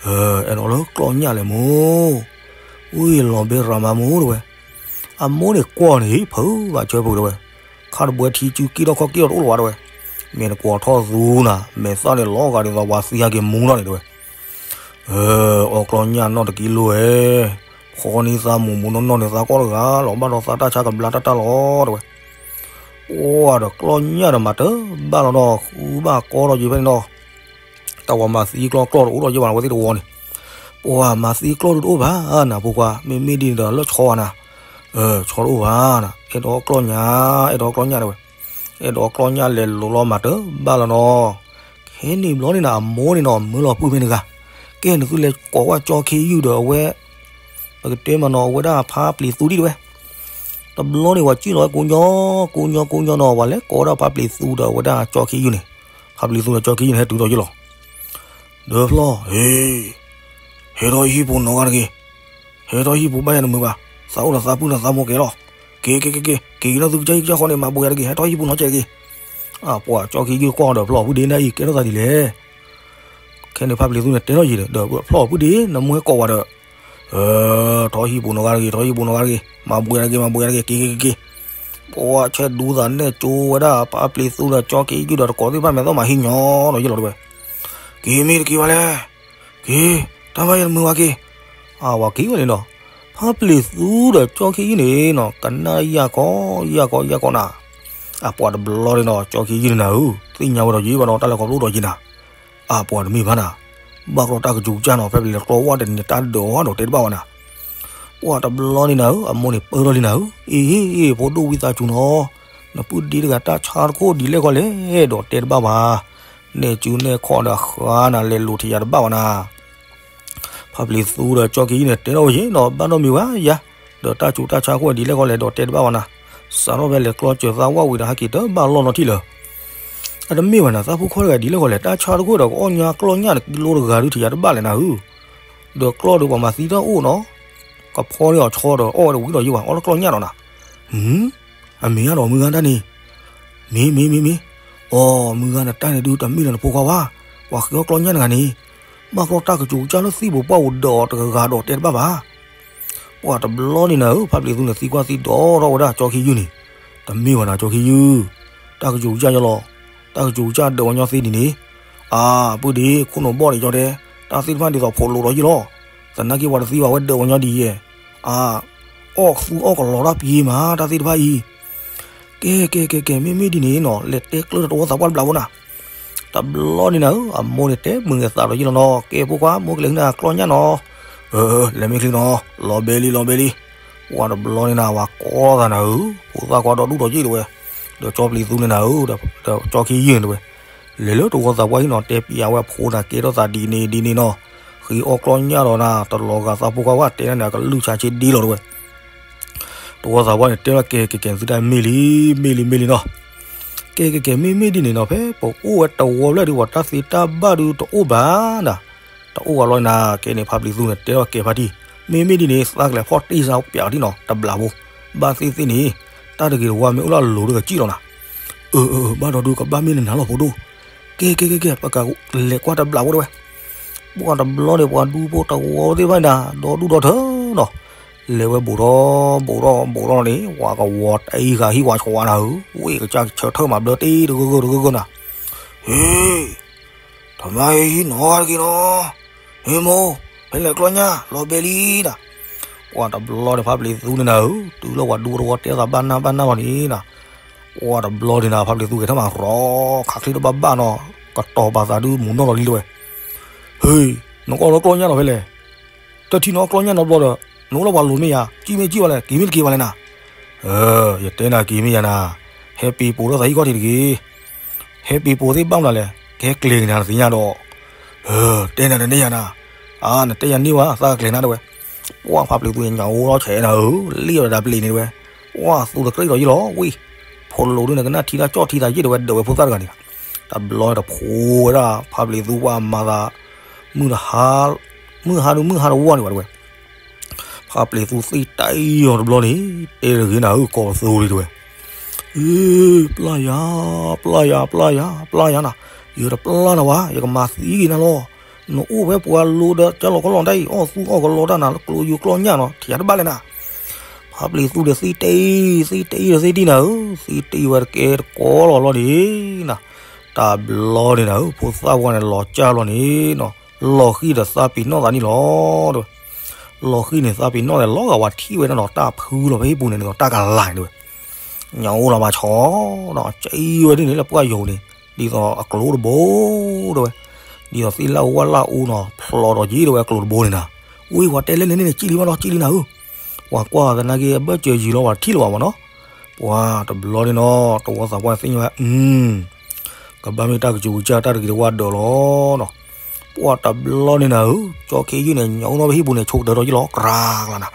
အဲၣ်ဒိးလၢကျီၢ်ညၣ်လဲၣ်မိၢ် ဝံၤလီၤဘဲရၤမးမိၢ်တဲဝဲ အမိၢ်န့ၣ်ကွၢ်န့ၣ် ဖုးဘၣ်ဆၢဖုးတဲဝဲ ခါတဘှဲထံစုက့ၢ်ထီၣ်ခီၣ်က့ၢ်ထီၣ်တအိၣ်လၢၤဘၣ်တဲဝဲ မ့ၢ်နကွၢ်ထီၣ်သူနၤ မဲာ်သၣ်န့ၣ်လီၤဂာ်ဒ်သိးပှၤသံဟးက့ၤမူထီၣ်န့ၣ်တဲဝဲ အီၣ်ကျီၢ်ညၣ်နီၢ်တကံလိဧဲ ဖီန့ၢ်သးမူးမူးနီၢ်နီၢ်န့ၣ် သးကီၢ်တဂၤလီၤ ဘၣ်ဒီးသးတၢ်ဆါကဘျါတၢ်တၢ်လီၤတဲဝဲ ပှၤဒီးကျီၢ်ညၣ်ဒီးမၤတဘၣ်လီၤဒီး ဃုဘၣ်ကီထီၣ်က့ၤဖဲန့ၣ်ဒီး တၢ်ဝဲမၤသံကျီၢ်ကျီၢ်တအိၣ်ဒီးယဲၢ်ဘၣ်နဝဲသ့ၣ်တဝီန့ၣ် ပှၤမၤသံကျီၢ်ဒုးတအိၣ်ဘၣ်နဖိခွါ မ့မ့ၢ်ဒ်န့ၣ်ဒီးလၢဆီဧါနၤ ဆီတအိၣ်ဘၣ်န အဲၣ်ဒိးအီၣ်ကျီၢ်ညၣ် အဲၣ်ဒိးအီၣ်ကျီၢ်ညၣ် အဲၣ်ဒိးအီၣ်ကျီၢ်ညၣ်တဲဝဲ အဲၣ်ဒိးအီၣ်ကျီၢ်ညၣ်လဲၤလိၤလီၤမၤတဘၣ်လီၤနီၤ ခဲန့ၣ်ဘျီန့ၣ်န အမိၢ်န့ၣ်နီၤ မၢလီၤပုၢ်ဖဲန့ၣ်တဂၤ ကဲနသုလဲၤကိးဝဲကၠီခ့ယုၢ်ဒီးအဝဲ ပကတဲမးနီၤ အဝဲဒၣ်ဖါပျံၤသူဒံးတဲဝဲ တဘျီန့ၣ် ပှၤစံၣ်လီၤဝဲကိးညီ ကိးညီကိးညီနီၤ ပှၤလဲၤကိးဝဲဒၣ်ဖါပျံၤသူဒီးအဝဲဒၣ်ကၠီခ့ယုၢ်န့ၣ် ဖါပျံၤသူဒီးကၠီခ့ယုၢ်န့ၣ် ဟဲတုၤဒီးယ့ၢ်လီၤ ဒီးဖျီၣ် ဟ့ ဟဲထီၣ်ဟံၣ်ပူၤနီၢ်ဂၤတဂ့ၤ ဟဲထီၣ်ဟံၣ်ပူၤဘၣ်ယၤတမုာ်ဘၣ် သးအိၣ်ဒီးသးပုၢ်ဒီးသးမိၢ်ကဲလီၤ က့ၤက့ၤက့ၤက့ၤ က့ၤက့ၤလၢသုကစၢ်ဟံၣ်ကစၢ်ဃီန့ၣ် မၤဘှံးယၤတဂ့ၤ ဟဲထီၣ်ဟံၣ်ပူၤနီၢ်ကဲတဂ့ၤ အပှၤကၠီခ့ယုၢ်ကွၢ်ဒီးဖျီၣ် ပုၢ်ဒ့နၤအံၤ ကဲထီၣ်သးဒ်လဲၣ် ခဲန့ၣ်ဖါပျံၤသူန့ၣ် တဲထီၣ်ယံၤဒီး ဖျီၣ် ပုၢ်ဒ့ နမိၢ်ဟဲကိးဝဲဒီး ထီၣ်ဟံၣ်ပူၤနီၢ်ဂၤတဂ့ၤ ထီၣ်ဟံၣ်ပူၤနီၢ်ဂၤတဂ့ၤ မၤဘှံးယၤတဂ့ၤ မၤဘှံးယၤတဂ့ၤ က့ၤက့ၤက့ၤက့ၤ ပှၤဆဲးဒူသးနဲၣ်ကၠိဝဲဒၣ် ဖါပျံၤသူဒီးကၠီခ့ယုၢ်ဒီးတကိးသ့ၣ်တဖၣ်မဲာ်သီၣ်မၤဟံးညီဒီးယ့ၢ်လီၤတဲဝဲ က့ၤမ့ၢ်တက့ၤဘၣ်လဲၣ်, က့ၤ, တၢ်ဘၣ်ယဲၢ်တမုာ်ဝဲက့ၤ, အဝၤက့ၤဝဲန့ၣ်ဒီး, ဖါပျံၤသူဒီးကၠီခံယုၢ်န့ၣ်နီၤ ကနၣ်ယၢ်ကီယၢ်ကီယၢ်ကီနၤ, အပှၤတဘျီန့ၣ်နီၤ ကၠီခံယုၢ်န့ၣ်နၤဧၢ, သ့ၣ်ညါဝဲဒီးယံာ်ဘၣ်နီၤ တၢ်လဲၤခီဖျိဒီးယံာ်နၤ, အပှၤတမ့ၢ်ဘၣ်နၤ, ဘၣ်ကျီတၢ်ကစူၤကစၢ်နီၤ ဖါပျံၤလၢကျီဝဲဒီးန့ၣ် တၢ်ဒၢးဝဲဒီးတဲတဘၣ်ဝဲနၤ ပှၤတဘျီန့ၣ်နၤဧၢ, အမိၢ်န့ၣ်ပၢထီၣ်လံနၤဧၢ, အ့ ဖိဒိၣ်ဝံသးစူၤနီၤ, နပုၢ်ဒ့တဂၤတၢ်ဆါတခိၣ်ဒ်လဲၣ်ခီလဲၣ်ဒီးတဲတဘၣ်ဘၣ်, နဲၣ်စုနဲၣ်ခီၣ်ဒီးဃါနၤ လဲၤလိၤထံးယၤတဘၣ်ဘၣ်နၤ, ဖါပျံၤသူဒီးကၠီခံယုၢ်န့ၣ် တဲထီၣ်ဝဲယဲနီၤ ဘၣ်နီတမံၤဘၣ်ယၤ, ဒီးတၢ်ဆူးတၢ်ဆါခိၣ်ဒ်လဲၣ်ခီလဲၣ်ဒီးတဲတဘၣ်ဘၣ်နၤ, စးထီၣ်ဖဲလဲၤကျီစၢၤသးဝၣ်ဝံၤဒီးဟဲက့ၤတဘၣ်လီၢ်နီတထံၣ်လၢၤ အတမ့ၢ်ဘၣ်နၤ သးဖိခီတဂၤဒ်လဲၣ်ခီလဲၣ် တၢ်ဆါတခိၣ်ဒီးကအီၣ်ညါကျီၢ်ညၣ်န့ၣ် ကံလိတဂၤဒုးထံးယၤတဘၣ်လဲၣ်နၤဧၢ, ဒီးကျီၢ်ဒီးပှၤမၤသံတၢ်အိၣ်နီၤ, ကဖီန့ၢ်အီၤဆီဒီးအီၣ်ဝဲဒီးဝံၤဒီးယံာ်ဘၣ် အီၣ်လၢကျီၢ်ညၣ်ဒီးနၤ, အမ့ၢ်အါဒီးမုၢ်ဂၤတၢ်န့ၣ်, မ့ၢ်မ့ၢ်မ့ၢ်မ့ၢ်, အိ မုၢ်ဂၤနတၢ်န့ၣ်ဒုးတမ့ၢ်လၢနဖိခွါဘၣ်, ပှၤဃ့အီၣ်ကျီၢ်ညၣ်တဂၤန့ၣ်, ဘၣ်ကျီၢ်တၢ်ကစူၤကစၢ်လၢသံၣ်ဘိးပှၢ်ပူၤဒီးတဂၤဒီးတဲတဘၣ်ဘၣ် ပှၤတဘျီန့ၣ်နၤဧၢ, ဖါပျံၤသူန့ၣ်သံကွၢ်သံဒိးထီၣ်ဝဲဒၣ်ကၠီခံယုၢ်န့ၣ်, တမ့ၢ်ဘၣ်နၤကၠီခံယုၢ်, တၢ်ကစူၤကစၢ်ညီလီၤ, တၢ်ကစူၤကစၢ်ဒၢးဝဲညီသ့ဒ်န့ၣ်, အါ ပုၢ်ဒ့ ခိၣ်နူာ်ဘီၣ်န့ၣ်ကၠီတဲ, တၢ်သ့ၣ်တဖၣ်ဒ်သိးဖိးလိာ်ဒီးယံာ်လီၤ, သနာ်က့ပှၤတသံဘၣ်ဝဲဒၢးဝဲညီဒ်ယဲၢ်, အါ အီၣ်သူအီၣ်ကလီတၢ်ပှ့ၤမး တၢ်သ့ၣ်တဖၣ်အံၤ, ကဲကဲကဲကဲ မ့မ့ၢ်ဒ်န့ၣ်နီၤ လဲၤတဲကျၢၢ်ဒီးတဝီသးပှၢ်တဘျးဖိနၤ တဘျီန့ၣ်နၤဧၢ, အမိၢ်န့ၣ်တဲမုာ်ဂဲၤသးဒီးယံာ်လီၤနီၤ, ကဲဖိခွါ မိၢ်ကလဲၤဟံးနၤကျီၢ်ညၣ်နီၤ, လဲၤမ့ၢ်ချ့နီၤ, လီၤဘဲလံ လီၤဘဲလံ, ပှၤတဘျီန့ၣ်နၤ ဝၤကီသးနၤဧၢ, ဖိသၣ်ခွါဒီဒူၣ်ဒီးယံာ်တဝဲ, ဒီးကၠီပျံၤသူန့ၣ်နၤဧၢ, ဒီးကၠီခံယုၢ်န့ၣ်တဝဲ, လဲၤလၢတဝီသးပှၢ်ဟံၣ်နီၤ တဲပျးဝဲအဖိနၤ ကဲထီၣ်သးဒ်န့ၣ်ဒ်န့ၣ်နီၤ, ဃ့အီၣ်ကျီၢ်ညၣ်ဒီးနၤ တလီၤဂာ်သးဖိခွါဘၣ် တဲဒၣ်န့ၣ် အကလုၢ်ဆါဆ့ဒ့လီၤတဝဲ တဝီသးပှၢ်န့ၣ် တဲထီၣ်ကဲကဲကဲ သုတၢ်မ့ၢ်လံ မ့ၢ်လံမ့ၢ်လံနီၤ, ကဲကဲကဲ မ့မ့ၢ်ဒ်န့ၣ်နီၤ ဖဲပအိၣ်ဝဲတဝီဖျၢၣ်ဒုး ပှၤတၢ်သ့တၢ်ဘၣ်ဒုးတအိၣ်ဘၣ်နၤ, တအိၣ်ဘၣ်လီၤနၤ, ကဲန့ၣ် ဖါပျံၤသူန့ၣ် တဲထီၣ်ကဲဖါတံၢ်, မ့မ့ၢ်ဒ်န့ၣ် သးကလဲၤဖီၣ်တ့ၢ်စၢ်ပျးထံၣ်နီၤ တဘျးဖိ, ဘၣ်သ့ၣ်သ့ၣ်န့ၣ် တၢ်တဂ့ၤတဝါမ့ၢ်အိၣ်လၢအလိၤဒုးကစံၣ်လီၤနၤ, အၢ အၢ ဘၣ်ဒီးဒုးကဘၣ်မ့ၢ်နနၤလီၤဖိဒိၣ်, ကဲကဲကဲကဲ ပကလဲၤကွၢ်တဘျးဖိတဝဲ ပှၤတဘျီန့ၣ် ပှၤဒူဖိတဝီသ့ၣ်တဖၣ်န့ၣ် ဒီဒူၣ်ဒီထၢနီၤ, လဲၤဝဲဘူးထီၣ်ဘူးထီၣ်ဘူးထီၣ်န့ၣ် ဝၤကဝီၤတအံၤဃာ်ဟံၣ်ဝါဆှါနၤဧၢ, ဝ့ၢ်ကစၢ်ဆၢထၢၣ်မၤဘျၢတ့ၢ်တဂၢၢ်ဂၢၢ်တဂၢၢ်ဂၢၢ်နၤ, ဟ့ ထမါဟံၣ်နီၤဂၤတက့ၤနီၤ, ဟ့မိၢ် ဖဲလဲၤကျီၢ်ညၣ်လီၤဘဲလံနၤ, ပှၤတဘျီန့ၣ် ဖါပျံၤသူန့ၣ်နၤဧၢ, တုၤလၢပှၤဒူဖိတဝီတဲသးဘၣ်နၢ်ဘၣ်နၢ်လီၤန့ၣ်နၤ ပှၤတဘျီန့ၣ်နၤ ဖါပျံၤသူဂဲၤထၢၣ်မးရီ ခးချ့တဘၣ်ဘၣ်နီၤ, ကတီၤပာ်သးဒုးမူၤနီၢ်လီၤလံတဝဲ, ဟ့ နကအီၣ်လၢကျီၢ်ညၣ်နီၤဖဲလဲၣ်, တထံၣ်နအီၣ်ကျီၢ်ညၣ်နီတဘျီဒီး နအိၣ်လၢပှၤလိၤမ့ၢ်ယၤ, စံၣ်မ့ၢ်စံၣ်ဝဲလဲၣ်, က့ၤမ့ၢ်တက့ၤဘၣ်လဲၣ်နၤ, ယတဲနၤက့ၤမ့ၢ်ယၤနၤ, ဟဲပ့ၤပိာ်လၢသးဟံၣ်ခီၣ်ထံးတဂ့ၤ, ဟဲပ့ၤပိာ်သ့ၣ်ဘၣ်မနုၤလဲၣ်, ကဟဲကျဲၤက့ၤနၤနသ့ၣ်ညါဒီး, တဲနၤတန့ၢ်ယၤနၤ, အါ နတဲယၤန့ၢ်ဝဲ သးကကျဲၤနၤတဝဲ, ပှၤဖါပျံၤသူန့ၣ် ညၣ်အိၣ်ထီၣ်ဆဲးနၤဧၢ, လံၣ်အီၤဒီးတၢ်ပျ့ၤန့ၣ်တဝဲ, ပှၤသူတကြၢးဒီးယံာ်လီၤဝံၤ, ဖိးလိာ်ဒုးန့ၣ် ကနၣ်ထံတၢ်ကၠီၣ်ထံတၢ်ယံာ်တဝဲ ဒၢးဝဲဖိသၣ်တဂၤန့ၣ်, တဘျီတဖိးဝဲဒၣ် ဖါပျံၤသူပှၤမၤသး, မုၢ်တဟါ, မုၢ်ဟါဒုးမုၢ်ဟါတဝီန့ၣ်ဝဲတဝဲ ဖါပျံၤသူသ့ၣ်တၢ်အံၤအီၤတဘျီန့ၣ်, တဲတဂ့ၤနၤဧၢ ကိးပသူလံတဝဲ, အ့ ပျၢ်ယၤ, ပျၢ်ယၤ, ပျၢ်ယၤ, ပျၢ်ယၤနၤ, ယတပျၢ်နၤဝဲ, ယကမၤသံက့ၤနၤလီၤ, နအိၣ်ဖဲပှၤလိၤဒီး ကၢလီၤကလီတၢ်အံၤ အီၣ်သူအီၣ်ကလီတၢ်နၤ လၢကျိယိၤကျီညၣ်နီၤ ထံၣ်ယၤတဘၣ်လဲၣ်နၤ, ဖါပျံၤသူဒီးသ့ၣ်တၢ်အံၤ, သ့ၣ်တၢ်အံၤဒီးသ့ၣ်တၢ်နၤဧၢ, သ့ၣ်တၢ်အံၤဝဲတကဲတကိးလီၤလီၤန့ၣ်နၤ, တဘျီန့ၣ်နၤဧၢ ဖိသၣ်ဝဲန့ၣ်လီၤကၢ်လီၤန့ၣ်နီၤ လီၤဃံၤဒီးသးပ့ၤနီၣ်သးန့ၣ်လီၤ, လီၤဃံၤန့ၣ်သးပ့ၤနီၣ်န့ၣ် လီၤဂာ်ဝဲထံၣ်ဝဲဒၣ်နီၤ တၢ်ဖုလီၤဖဲဟံၣ်ပူၤန့ၣ် ဒ်သိးတၢ်ကလၤန့ၣ်တဝဲ, ညၣ်အိၣ်လီၤမၤဆီနီၤ ကံဝဲဒ်န့ၣ်လၢပှၢ်ယိၤန့ၣ် ဒ်သိးအကျိတဘိတဝဲ, ဒ်သိးသ့ၣ်လၣ်အူဝၣ်လၣ်အူနီၤ ဖျိးဒီးက့ၤတဝဲအကျိတဘိန့ၣ်နၤ, ဝံၤပှၤတဲလဲၣ်လဲၣ်န့ၣ် ကံလံဘၣ်နီၤ ကံလံနၤဧၢ, ပှၤကွၢ်သနာ်က့ အဘၢၣ်စၢၤယံၤလီၤ ပှၤထံၣ်လီၤဘၣ်မးနီၤ, ပှၤတဘျီန့ၣ်နီၤ တဝီသးပှၢ်သ့ၣ်ညါဝဲ အု ကဘၣ်မ့ၢ်တၢ်ကစူၤကစၢ်တၢ်တဂ့ၤတဝါဒၢးလီၤနီၤ, ပှၤတဘျီန့ၣ်နၤဧၢ, ကၠီခ့ယုၢ်န့ၣ် ညၣ်အိၣ်နီၤဖဲဟံၣ်ပူၤန့ၣ် ဆိကတၢၢ်ဒီးယံာ်လီၤ ကြၢးကျါနၤ,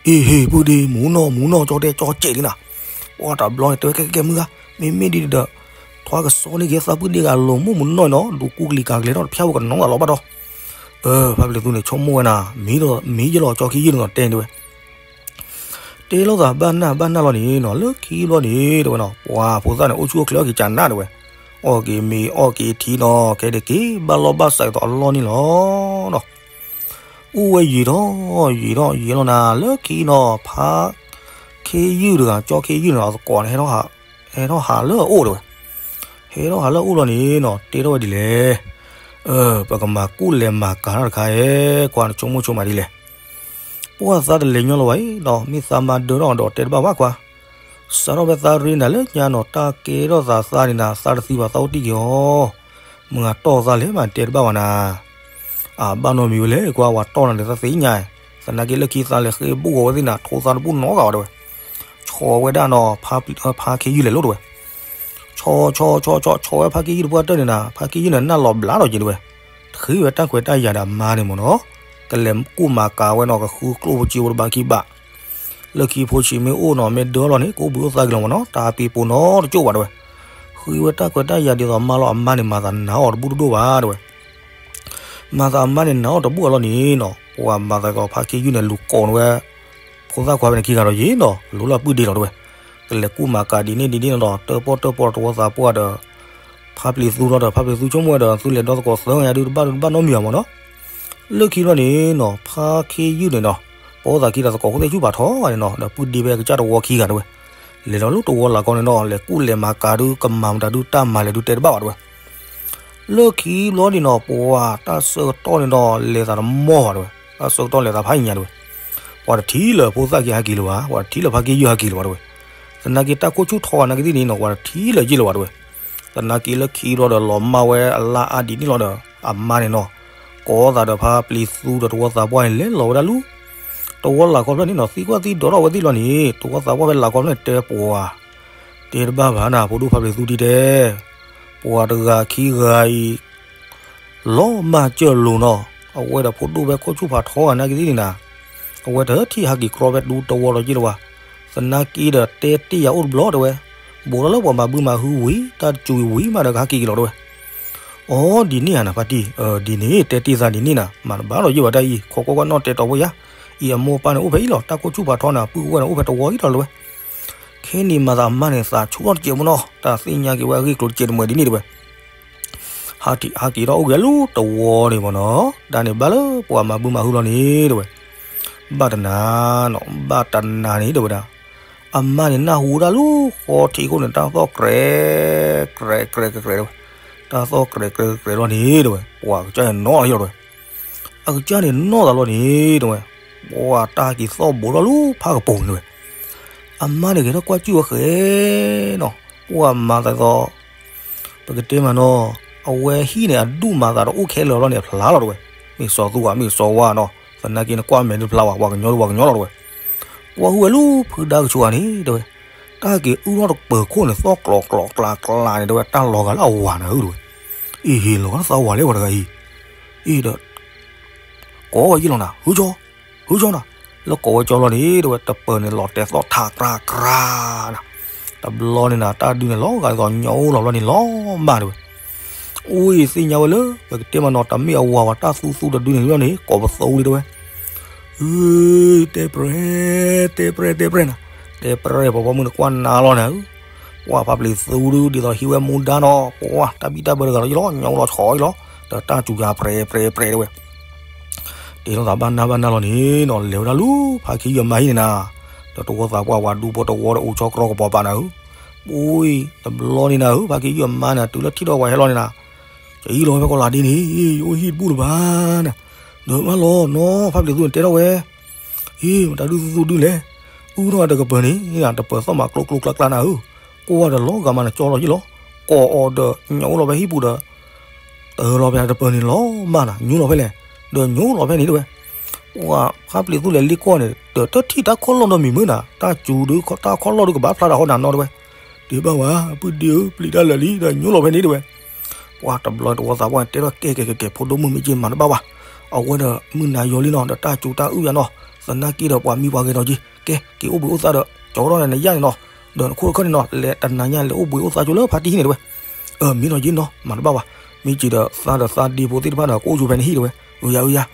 အ့ဟ့ၣ် ပုၢ်ဒ့ မူနီၢ်မူနီၢ် ကၠီတဲကၠီကဲးလံနၤ, ပှၤတဘျီန့ၣ် တဲဝဲကဲကဲကဲမုၢ်ဂၤ, မ့မ့ၢ်ဒ်ဒီး ထွါကစီန့ၢ်က့ၤသးပုၢ်ဒ့ဂၤလိၤမိၢ်မုၢ်နီၢ်နီၤ ဒုးကူကလံၤကၤကလဲၤထီၣ်တဖျါဝဲကနီၤဂၤလီၤဘၣ်ဒီး, ဖါပျံၤသူန့ၣ် ဆိကမိၣ်ဝဲနၤ, မ့ၢ်ယလီၤ ကၠီခ့ယုၢ်န့ၣ်ဒီးတဲန့ၣ်တဝဲ တဲလိာ်သးဘၣ်နၢ်ဘၣ်နၢ်လီၤန့ၣ်နီၤ လၢခံဘျီန့ၣ် တဝဲနီၤ ပှၤဖိသၣ်န့ၣ် အိၣ်ဆူၣ်အိၣ်ချ့အီၣ်က့ၤကနၣ်တဝဲ, အီၣ်က့ၤမ့ၤအီၣ်က့ၤထံနီၤ ကဲဒ်က့ၤဘၣ်လီၢ်ဘၣ်စးအသိးအလီၢ်န့ၣ်လီၤနီၤ, အိၣ်ဝဲယံာ်ထီၣ် ယံာ်ထီၣ်ယံာ်လီၤနၤ လၢခံနီၤ ဖါခ့ယုၢ်တဂၤ ကၠီခ့ယုၢ်န့ၣ် အသကိးန့ၣ် ဟဲထီၣ်ဟးလၢအအိၣ်တဝဲ, ဟဲထီၣ်ဟးလၢအအိၣ်လီၤန့ၣ်နီၤ တဲထီၣ်ဝဲဒ်လဲၣ် အၢ ပကမၤကူၣ်လဲၤမၤကၤထီၣ်တခါအံၤ ကွၢ်နဆိကမိၣ်ဆိကမးဒ်လဲၣ်. ပှၢ်သးတလဲၤညီလၢၤဝဲအံၤဒီး မ့ၢ်သးမၤဒၢထီၣ်ဒီးတဲတဘၣ်ဘၣ်ကွၢ်. စးထီၣ်ဖဲသးရ့နၤလၢညါနီၤ တၢ်ကဲထီၣ်သးသးန့ၣ်နၤ သးတသံဘၣ်သးအိၣ်တံၢ်က့ၤအီၤ, မုၢ်ဂၤတီၢ်သးလဲၣ်မးတဲတဘၣ်ဘၣ်နၤ. အဘၣ်နီတမံၤဝဲလဲၣ်ကွၢ် ဝၤတီၢ်နၤဒီးသးသ့ၣ်ညါ, သနာ်က့လၢခံသးလဲၤဃ့ဘူးဂီၤဝဲသ့ၣ်နၤ ထိသးတဘူၣ်နီတဂၤဘၣ်တဲဝဲ. ဆီဝဲဒၣ်နီၤ ဖါ ဖါခ့ယုၢ်လဲၤလိၤတဲဝဲ. ဆီဆီဆီဆီ ဆီဝဲဖါခ့ယုၢ်တပှၢ်တၢၢ်န့ၣ်နၤ ဖါခ့ယုၢ်န့ၣ် နၢ်လီၤဘျးထီၣ်က့ၤတဲဝဲ. တဃ့ဝဲတၢ်ခွဲးတၢ်ယာ်ဒီးအမါန့ၣ်မ့ၢ်နီၤ, ကလဲၤကူၣ်မၤကၤဝဲနီၤ ကဃုကျိၣ်ဖိစ့ဖိတဘၣ်ခံဘၣ်. လၢခံဖိဆံးမ့ၢ်အိၣ်နီၤ မ့ၢ်ဒၢထီၣ်လီၤန့ၣ် ကအိၣ်ဘှံးအိၣ်သါက့ၤလီၤမ့ၢ်နီၤ တၢ်ပ့ၤပိနီတကၠိၣ်ဘၣ်တဲဝဲ. ဃ့ဝဲတၢ်ခွဲးတၢ်ယာ်ဒ်သိးမါလီၤ အမါန့ၣ် မၤသးနာ်အီၤတဘူၣ်တဒိၣ်ဘၣ်တဲဝဲ. မၤသးအမါန့ၣ်နာ်အီၤတဘူၣ်အလီၢ်န့ၣ်နီၤ ပှၤမၤသးဒ်သိးဖါခ့ယုၢ်န့ၣ် လူၤကိးန့ၢ်ဝဲ ဖိသၣ်ခွါဖဲန့ၣ်ခံဂၤဒီးယ့ၢ်နီၤ လူၤလၢအပုၢ်ဒ့လီၤတဲဝဲ. ကလဲၤကူၣ်မၤကၤဒ်န့ၣ်ဒ်န့ၣ်နီၤ တၢၣ်ပီၣ်တၢၣ်ပီတဝီသးပှၢ်ဒီး ဖါပျံၤသူလီၤဒီး ဖါပျံၤသူဆိကမိၣ်ဝဲဒီး သုလဲၤဒီသကိးသၢဂၤညါဒုးတဘၣ်ဒုးတဘၣ်နီတမံၤဘၣ်မ့ၢ်နီၤ. လၢခံဘျီန့ၣ်နီၤ ဖါခ့ယုၢ်န့ၣ်နီၤ ပသးခံဒီးသကိးခိၣ်သ့ၣ်ဆူၣ်ဖးထီန့ၣ်နီၤ ဒီးပုၢ်ဒ့ဖဲအကစၢ်တဝီခံဂၤတဲဝဲ. လဲၤဒီးလၢတဝီလၢ်ကီန့ၣ်နီၤ လဲၤကူၣ်လဲၤမၤကၤဒုး ကမၤမတၤဒုး တၢ်မၤလဲၣ်ဒုးတဲတဘၣ်ဘၣ်တဲဝဲ. လၢခံဘျီန့ၣ်နီၤ ပှၤတၢ်ဆၢကတီၢ်န့ၣ်ဒီး လဲၤသးတမီၢ်ဘၣ်တဲဝဲ. တၢ်ဆၢကတီၢ်လဲၤသးဖးယံၤညါတဲဝဲ. ပှၤတထံၣ်လၢၤဖိသၣ်ခံဟဲက့ၤလၢၤဘၣ်, ပှၤတထံၣ်လၢၤဖါခ့ယုၢ်ဟဲက့ၤလၢၤဘၣ်တဲဝဲ. သနာ်က့တၢ်ခိၣ်ဆူၣ်ထီဂၤနာ်က့သ့ၣ်န့ၣ်နီၤ ပှၤတထံၣ်လၢၤယ့ၢ်လၢၤဘၣ်တဲဝဲ. သနာ်က့လၢခံဘျီဒီးလီၤမၢ်ဝဲအလါအါဒ်န့ၣ်လီၤဒီး အမါန့ၣ်နီၤ ကိးသးဒီးဖါပျံၤသူဒီးတဝီသးပှၢ်န့ၣ် လဲၤလီၤဝဲဒၣ်လူၤ တဝီလၢ်ကီဖျၢၣ်န့ၣ်နီၤ သံကွၢ်သံဒိးထီၣ်ဝဲသ့ၣ်လီၤန့ၣ် တဝီသးပှၢ်ဖဲလၢ်ကီဖျၢၣ်န့ၣ်တဲပှၤ တဲတဘၣ်ဘၣ်နၤ ဖိဒိၣ်ဖါပျံၤသူဒ်တဲ ပှၤတဂၤခံဂၤအံၤ လီၤမၢ်စၢၢ်လိၤနီၤ, အဝဲဒီးဖိဒိၣ်ဖဲခိၣ်ဆူၣ်ဖးထီဂၤနာ်က့သ့ၣ်န့ၣ်နၤ, အဝဲတထံၣ်ဟးက့ၤကြီဖဲဒူတဝီလီၤယ့ၢ်လၢၤဘၣ်. သနာ်က့ဒီးတဲတ့ၢ်ယၤအိၣ်တဘျီတဲဝဲ, ဘူးထီၣ်လၢပှၤမၤဘုမၤဟုဝံၤ တၢ်စူၤဝံၤမးဒီးကဟဲက့ၤက့ၤလီၤတဲဝဲ. အိ ဒ်န့ၣ်ဧါနၤဖါတံၢ်, ဒ်န့ၣ် တဲတ့ၢ်သးဒ်န့ၣ်နၤ မၤတဘၣ်ဒီးယ့ၢ်ဘၣ်တၢ်အံၤ ခိးကွၢ်ကွၢ်နီၣ်တဲတီၤဖိယါ, အံၤအမိၢ်အပၢ်န့ၣ်အိၣ်ဖဲအံၤလီၤ တၢ်ခိၣ်ဆူၣ်ဖးထီနၤ ပုၢ်ဝဲၢ်န့ၣ်အိၣ်ဖဲတဝီအံၤလီၤတဲဝဲ. ခဲန့ၣ်မၤသးအမါန့ၣ် သးဆူၣ်ထီၣ်တစဲးမ့ၢ်နီၤ တၢ်သ့ၣ်ညါက့ၤဝဲအဂ့ၢ်ကျိၤတစဲးတမှဲၤဒ်န့ၣ်တဲဝဲ. ဟးက့ၤထီၣ်အိၣ်က့ၤလၢတဝီန့ၣ်မ့ၢ်နီၤ, တၢ်န့ၣ်ဘၣ်လၢပှၤမၤဘုမၤဟုလီၤန့ၣ်တဲဝဲ. ဘၣ်တနၤနီၤ ဘၣ်တနၤန့ၣ်တဲဝဲဒၣ်, အမါန့ၣ်နၢ်ဟူဒၣ်လၢဃီထံးခိၣ်န့ၣ် တၢ်သီၣ်ကြဲး ကြဲး ကြဲး ကြဲးတဲဝဲ, တၢ်သီၣ်ကြဲးကြဲးကြဲးလီၤန့ၣ်တဲဝဲ, ပှၤကစၢ်န့ၣ်နီၣ်လီၤယ့ၢ်လီၤတဲဝဲ. အကစၢ်န့ၣ်နီၣ်သးလီၤန့ၣ်တဲဝဲ, ပှၤတၢ်ဟဲက့ၤသီၣ်ဘိးထီၣ်လၢဖးကပူၤန့ၣ်တဲဝဲ. အမါန့ၣ်ဂဲၤထီၣ်ကွၢ်စူၣ်ဝဲဃဲနီၤ, ပှၤမၤသးဒ်သိး ပကတဲမးနီၤ, အဝဲဟံၣ်န့ၣ် အဒူၣ်မၤသးဒီးအိၣ်ခဲလၢာ်လီၤန့ၣ် အဖျါလီၤတဲဝဲ, မ့ၢ်စီၤသူဧါ မ့ၢ်စီၤဝါနီၤ, သနာ်က့န့ၣ်ကွၢ်မဲာ်ဒုးဖျါဝဲ ပှၤကညီဒုးပှၤကညီလီၤတဲဝဲ. ကွၢ်ဟုၣ်ဝဲလၢဖုဒါကဆူးဧါန့ၣ်တဲဝဲ, တၢ်က့ၤအုၣ်ထီၣ်တပၢၤခိၣ်န့ၣ် သီၣ်ကျိးကျိးကျါကျါန့ၣ်တဲဝဲ တၢ်လီၤဂာ်လၢအဝၤနၤဧၢတဲဝဲ. အ့ဟ့ၣ် လီၤဂာ်လၢသးဝၤလဲၣ်ပှၤတဂၤအံၤ, အ့ဒီး ကိးဝဲယ့ၢ်လီၤနၤ ဟုကၠီ ဟုကၠီနၤ, လၢကိးဝဲကၠီလီၤန့ၣ်တဲဝဲ တပၢၤန့ၣ်လီၤတဲာ်သီၣ်ထးကြၢးကြၢးနၤ, တဘျီန့ၣ်နၤ တၢ်ဒုးန့ၣ်လီၤဂာ်ဒ်သိးညိလီၤဘျီန့ၣ်လီၤမၢ်တဲဝဲ. အိၣ်အံၤသ့ၣ်ညါဝဲလၢ ပကတဲမးနီၤ တၢ်မ့ၢ်အဝၤဝဲ တၢ်သူသူတဒုန့ၣ်လီၤန့ၣ် ကိးပသူဝံၤတဲဝဲ, အ့ တဲပြဲ တဲပြဲ တဲပြဲနၤ, တဲပြဲပှၤပိာ်မုၣ်န့ၣ်ကွၢ်နၤလီၤနၤဧၢ, ပှၤဖးပျံၤသူဒုး ဒ်သိးဟံးဝဲမူဒါနီၤ ပှၤတၢ်ဘံၣ်တၢ်ဘၢတဂၤလီၤယ့ၢ်လီၤ ညိလီၤဆီအံၤလီၤ, ဒီးတၢ်စူၤယၤပြဲပြဲပြဲတဲဝဲ. တဲလိာ်သးဘၣ်နၢ်ဘၣ်နၢ်လီၤန့ၣ်နီၤ လဲၤဝဲဒၣ်လၢဖါခ့ယုၢ်အမါဟံၣ်န့ၣ်နၤ, ဒီးတဝီသးပှၢ်ဝၤဒူဖိတဝီဒီးအိၣ်ဆီကြီကပီၤပာ်နၤဧၢ, ပူၤအံၤ တဘျီန့ၣ်နၤဧၢ ဖါခ့ယုၢ်အမါန့ၣ် တုၤလၢထံၣ်ဒီးဝၤဟဲလီၤန့ၣ်နၤ, ယအံၣ်လီၤဖဲကီးလၤဒ့န့ၣ် ယအိၣ်ဟံၣ်တဘူၣ်လၢၤဘၣ်နၤ, ဒီးမၢလီၤနီၤ ဖါပျံၤသူန့ၣ်တဲထီၣ်ဝဲ အ့ မတၤဒုသူသူဒုလဲၣ်, အုၣ်ထီၣ်တကပၢၤန့ၣ် တပၢၤသီၣ်မးကျိကျိကျါကျါနၤဧၢ, ကွၢ်ဒီးလီၤဂာ်မးနၤကၠီလီၤယ့ၢ်လီၤ, ကိးအီၤဒီးညိလီၤဖဲဟံၣ်ပူၤဒီး တၢ်လီၤဖဲတပၢၤန့ၣ်လီၤမၢ်နၤ ညိလီၤဖဲလဲၣ်, ဒီးညိလီၤဖဲန့ၣ်တဲဝဲ. ပှၤဖါပျံၤသူလဲၤလ့ကွၢ်န့ၣ် ဒီးတထံၣ်တၢ်ခီၣ်လီၢ်ဒီးမံၤမုၢ်နၤ တၢ်စူၤဒုးတၢ်ခီၣ်လီၢ်ဒုးကဘၣ်ဖျါတၢ်ဟီနၤနီၤတဲဝဲ, ဒ့ဘၣ်ဝဲ ပုၢ်ဒ့ဧၢ ပျံၤတၢ်လၢာ်လံ ဒီးညိလီၤဖဲန့ၣ်တဲဝဲ. ပှၤတဘျီတဝီသးပှၢ်န့ၣ် တဲထီၣ်ကဲကဲကဲကဲ ဖိဒိၣ်မုၣ်မ့ၢ်က့ၤမၤတဘၣ်ဘၣ်, အဝဲဒီးမုၢ်နၤယီၤလံနီၤ ဒီးတၢ်စူၤတၢ်အုၣ်ယၤနီၤ, သနာ်က့ဒီးပှၤမံပှၤဂဲၤဒီးက့ၤ ကဲက့ၤအိၣ်ဘှံးအိၣ်သါဒီး ကၠီထီၣ်န့ၣ်နယၢ်န့ၣ်နီၤ, ဒီးနခိၣ်တခၢၣ်န့ၣ်နီၤ လဲၤတနၤညါလဲၤအိၣ်ဘှံးအိၣ်သါကၠိလၢဖါတံၢ်ဟံၣ်န့ၣ်တဲဝဲ. အၢ မ့ၢ်နီၤယ့ၢ်နီၤ မၤတဘၣ်ဘၣ်, မ့ၢ်က့ၤဒီးသးဒီးသးဒ့ဖိသ့ၣ်တဖၣ်ဒီး ကအိၣ်ကၠိဖဲန့ၣ်ဟံၣ်တဲဝဲ, အုယၤအုယၤ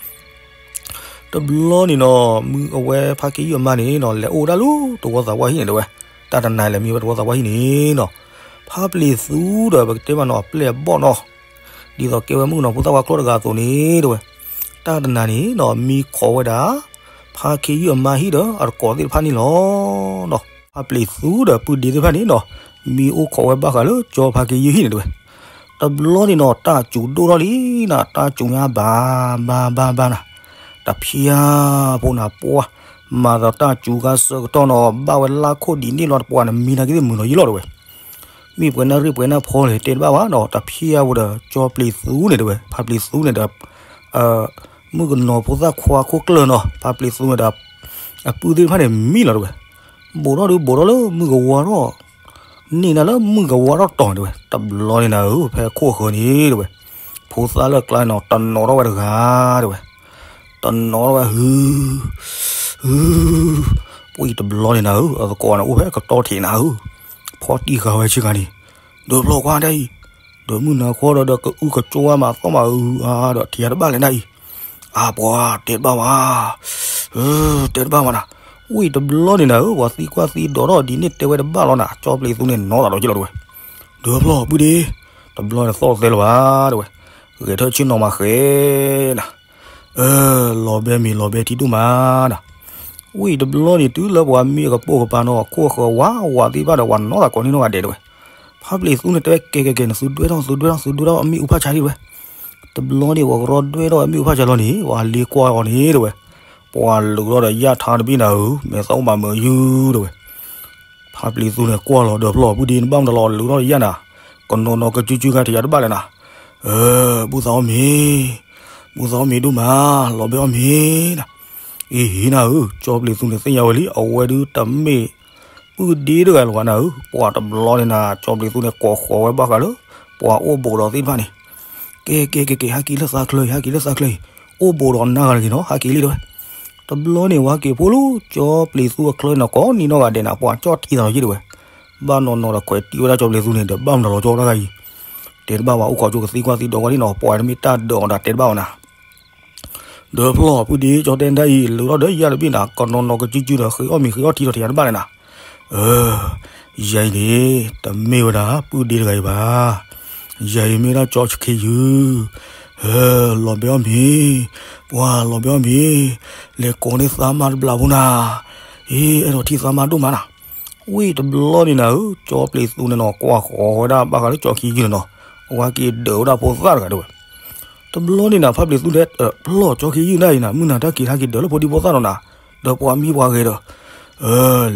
တဘျီန့ၣ်နီၤ မုၢ်အဝဲဖါခ့ယုၢ်အမါန့ၣ်နီၤ လဲၤအိၣ်ဝဲဒၣ်လၢတဝီသးပှၢ်ဟံၣ်န့ၣ်တဲဝဲ, တၢ်တနၤလဲၤမံဝဲတဝီသးပှၢ်ဟံၣ်န့ၣ်နီၤ, ဖါပျံၤသူဒီးပကတဲမးနီၤ အပျဲၢ်အဘီၣ်နီၤ, ဒ်သိးကဲဝဲမုၣ်ကနီၤဖိသၣ်ခွါကျီၢ်တဂၤအသိးန့ၣ်တဲဝဲ, တၢ်တနၤန့ၣ်နီၤ မံခိးဝဲဒၣ် ဖါခ့ယုၢ်အမါဟံၣ်ဒီးအတကိးသ့ၣ်တဖၣ်န့ၣ်လီၤ. ဖါပျံၤသူဒီးပုၢ်ဒ့သ့ၣ်တဖၣ်န့ၣ်နီၤ မံအိၣ်ခိးဝဲဘၣ်ဃးလၢကၠီဖါခ့ယုၢ်ဟံၣ်န့ၣ်တဲဝဲ. တဘျီန့ၣ်နီၤ တၢ်စူၤဒိၣ်ထီၣ်လံနၤ, တၢ်စူၤညါဘၣ်ဘၣ်ဘၣ်ဘၣ်နၤ, တဖျၢၣ်ဖိနၤပှၢ်, မၤသးတၢ်စူၤခါဆၢကတီၢ်နီၤ ဘၣ်ဝဲလါခိၣ်ဒ်န့ၣ်လီၤ တပှၢ်န့ၣ် မံနၤကသ့ၣ်မုာ်နီၤယံလီၤတဲဝဲ, မ့ၢ်ပှဲၤနၣ်ရံၣ်ပှဲၤနၣ်ဖီလဲၣ်တဲတဘၣ်ဘၣ်နီၤ, တဖျၢၣ်ဖိဒီး ကၠီပျံၤသူန့ၣ်တဲဝဲ, ဖါပျံၤသူန့ၣ်ဒီး မုၣ်ကနီၤဖိသၣ်ခွါခိၣ်ကျၢၢ်နီၤ ဖါပျံၤသူန့ၣ်ဒီး အပုၢ်သ့ၣ်တဖၣ်န့ၣ်မံလီၤတဲဝဲ, ဘူးထီၣ်ဒုးဘူးထီၣ်လၢမုၢ်ကဝါထီၣ် န့ၢ်နၤလၢမုၢ်ကဝါထီၣ်တီၤတဲဝဲ, တဘျီန့ၣ်နၤဧၢ ဖဲခိၣ်အဃၢၤန့ၣ်တဲဝဲ, ဖိသၣ်လၢကျါနီၤ တနီၤထီၣ်ဝဲတဂၤတဲဝဲ, တနီၤထီၣ်ဝဲ ဟု ဟု ပှၢ်တဘျီန့ၣ်နၤဧၢ အသကိးန့ၣ် အိၣ်ဖဲကတီၢ်ထံးနၤဧၢ, ဖီၣ်တံၢ်ဃာ်ဝဲဆ့ကၤန့ၣ်, ဒီးဖျီၣ်ကွၢ်ဒ်အံၤ, ဒီးမုၢ်နၤခီဒီး ဒီးကအုကကၠီဝဲမးသီၣ်မးအုအါဒီး ထံၣ်ယၤတဘၣ်လဲၣ်ဒ်အံၤ, အါပှၤတဲတဘၣ်ဝဲ တဲတဘၣ်ဝဲနၤ, ဝံၤတဘျီန့ၣ်နၤဧၢ ပှၤသံကွၢ်သံဒိးထီၣ်ဒ်န့ၣ်တဲဝဲတဘၣ်လီၤနၤ ကၠီပျံၤသူန့ၣ်နီၤသးဒီးက့လီၤတဲဝဲ, ဒီးဖျီၣ်ပုၢ်ဒ့, တဘျီန့ၣ်သီၣ်သဲလၢၤဘၣ်တဲဝဲ, ဂဲၤထၢၣ်ဆ့ၣ်နီၤမးဃဲနၤ လီၤဘဲမ့ၤလီၤဘဲထံဒိၣ်မးနၤ, ဝံၤတဘျီန့ၣ် တုၤလၢပှၤမ့ၢ်အကပိာ်ကပၤနီၤ ခိၣ်ဃၢၤဝးဝးသ့ၣ်တဖၣ်ဒီး ပှၤနီၣ်သးကိးန့ၣ်နီၣ်ဂၤဒဲးတဲဝဲ, ဖါပျံၤသူန့ၣ်တဲဝဲ ကဲကဲကဲ နသုဒွဲၣ်ထီၣ် သုဒွဲၣ်ထီၣ် သုဒွဲၣ်ထီၣ်အမ့ၣ်အူဖးဆါဒံးတဲဝဲ, တဘျီန့ၣ် ပှၤကရီဒွဲၣ်ထီၣ်အမ့ၣ်အူဖးဆါလီၤန့ၣ် ပှၤလ့ကွၢ်အီၤန့ၣ်တဲဝဲ, ပှၤလုးထီၣ်ဒီးယၣ်ထါတဘ့ၣ်နၤဧၢ မဲာ်သၣ်အိၣ်ဘၣ်မုာ်ယုၢ်တဲဝဲ ဖါပျံၤသူန့ၣ်ကွၢ်လီၤဒီးဖျီၣ်ပုၢ်ဒ့ နဘၣ်မတၤလီၤလုးထီၣ်ယၣ်နၤ, ကနီၤနီၤကစုကစုခါထံၣ်ယၤတဘၣ်လဲၣ်နၤ, ဘူၣ်သးအီၣ်မ့ၤ, ဘူၣ်သးအီၣ်မ့ၤဒိၣ်မး, လီၤဘဲအီၣ်မ့ၤနၤ, အံၤဟံးနၤဧၢ ကၠီပျံၤသူန့ၣ်သ့ၣ်ညါဝဲလံ အဝဲဒုးတမ့ၢ် ပုၢ်ဒ့တဂၤလၢၤဘၣ်နၤဧၢ, ပှၤတဘျီန့ၣ်နၤ ကၠီပျံၤသူန့ၣ် ကိးဃီၤဝဲဘၣ်ဃးလၢ ပှၤအိၣ်ဘူးဒီးသ့ၣ်တဖၣ်န့ၣ်, ကဲကဲကဲကဲ ဟဲက့ၤလၢသးချၢအံၤ ဟဲက့ၤလၢသးချၢအံၤ, အိၣ်ဘူးဒီးနၢ်ဂၤတဂ့ၤနီၤ ဟဲက့ၤလံတဲဝဲ, တဘျီန့ၣ် ဝဲဟဲက့ၤဖိလၢ ကၠီပျံၤသူအချၢန့ၣ် ကိးနံၤနီၢ်ဂၤဒဲးနၤ ပှၤကၠီၣ်ထံသးလီၤယံၢ်တဲဝဲ, ဘၣ်နီၢ်နီၢ်ဒီးခွဲးတံၢ်ဝဲဒၣ်ကၠီပျံၤသူန့ၣ်ဒီး ဘၣ်မတၤလီၤကၠီတၢ်ဂၤအံၤ, တဲတဘၣ်ဝဲ အိၣ်ခိးကၠိကသံကွၢ်သံဒိးကွၢ်လံနီၤ ပှၤတမ့ၢ်တၢ်ဒၢးအီၤဒီးတဲတဘၣ်ဝဲနၤ ဒီးဖျီၣ်ပုၢ်ဒ့ ကၠီတဲဒ်အံၤ လုးထီၣ်ဒီးယၣ်တဘ့ၣ်နၤ ကနီၤနီၤကစုကစုဒီး ဃ့အီၣ်မ့ၤဃ့အီၣ်ထံဒီးထံၣ်ယၤတဘၣ်လဲၣ်နၤ, ယၤအံၤန့ၣ် တမ့ၢ်ဝဲဒၣ် ပုၢ်ဒ့တဂၤအံၤဘၣ်, ယၤအံၤမ့ၢ်ဒၣ်ကၠီခ့ယုၢ်, လီၤဘဲအီၣ်မ့ၤ, ပှၤလီၤဘဲအီၣ်မ့ၤ, လဲၤကိးန့ၢ်သးမါတဘျီဖိနၤ, အ့ အဲၣ်ဒိးထံၣ်သးမါဒိၣ်မးနၤ ဝံၤတဘျီန့ၣ်နၤဧၢ ကၠီပျံၤသူန့ၣ်နီၤ ကွၢ်ဃီၤဝဲဒၣ်ဘၣ်ဃးလၢကၠီခ့ယုၢ်န့ၣ်နီၤ, အဝဲက့ၤဒၢးဝဲဒၣ်ဖိသၣ်တဂၤတဲဝဲ, တဘျီန့ၣ်နၤ ဖါပျံၤသူတဲ ဖျီၣ်ကၠီခ့ယုၢ်ဒ်အံၤနၤ မုၢ်နၤတၢ်က့ၤဟဲက့ၤဒၢးလၢဖိဒံဖိသၣ်နီၤနၤ, ဒီးပှၤမံပှၤဂဲၤဒီး,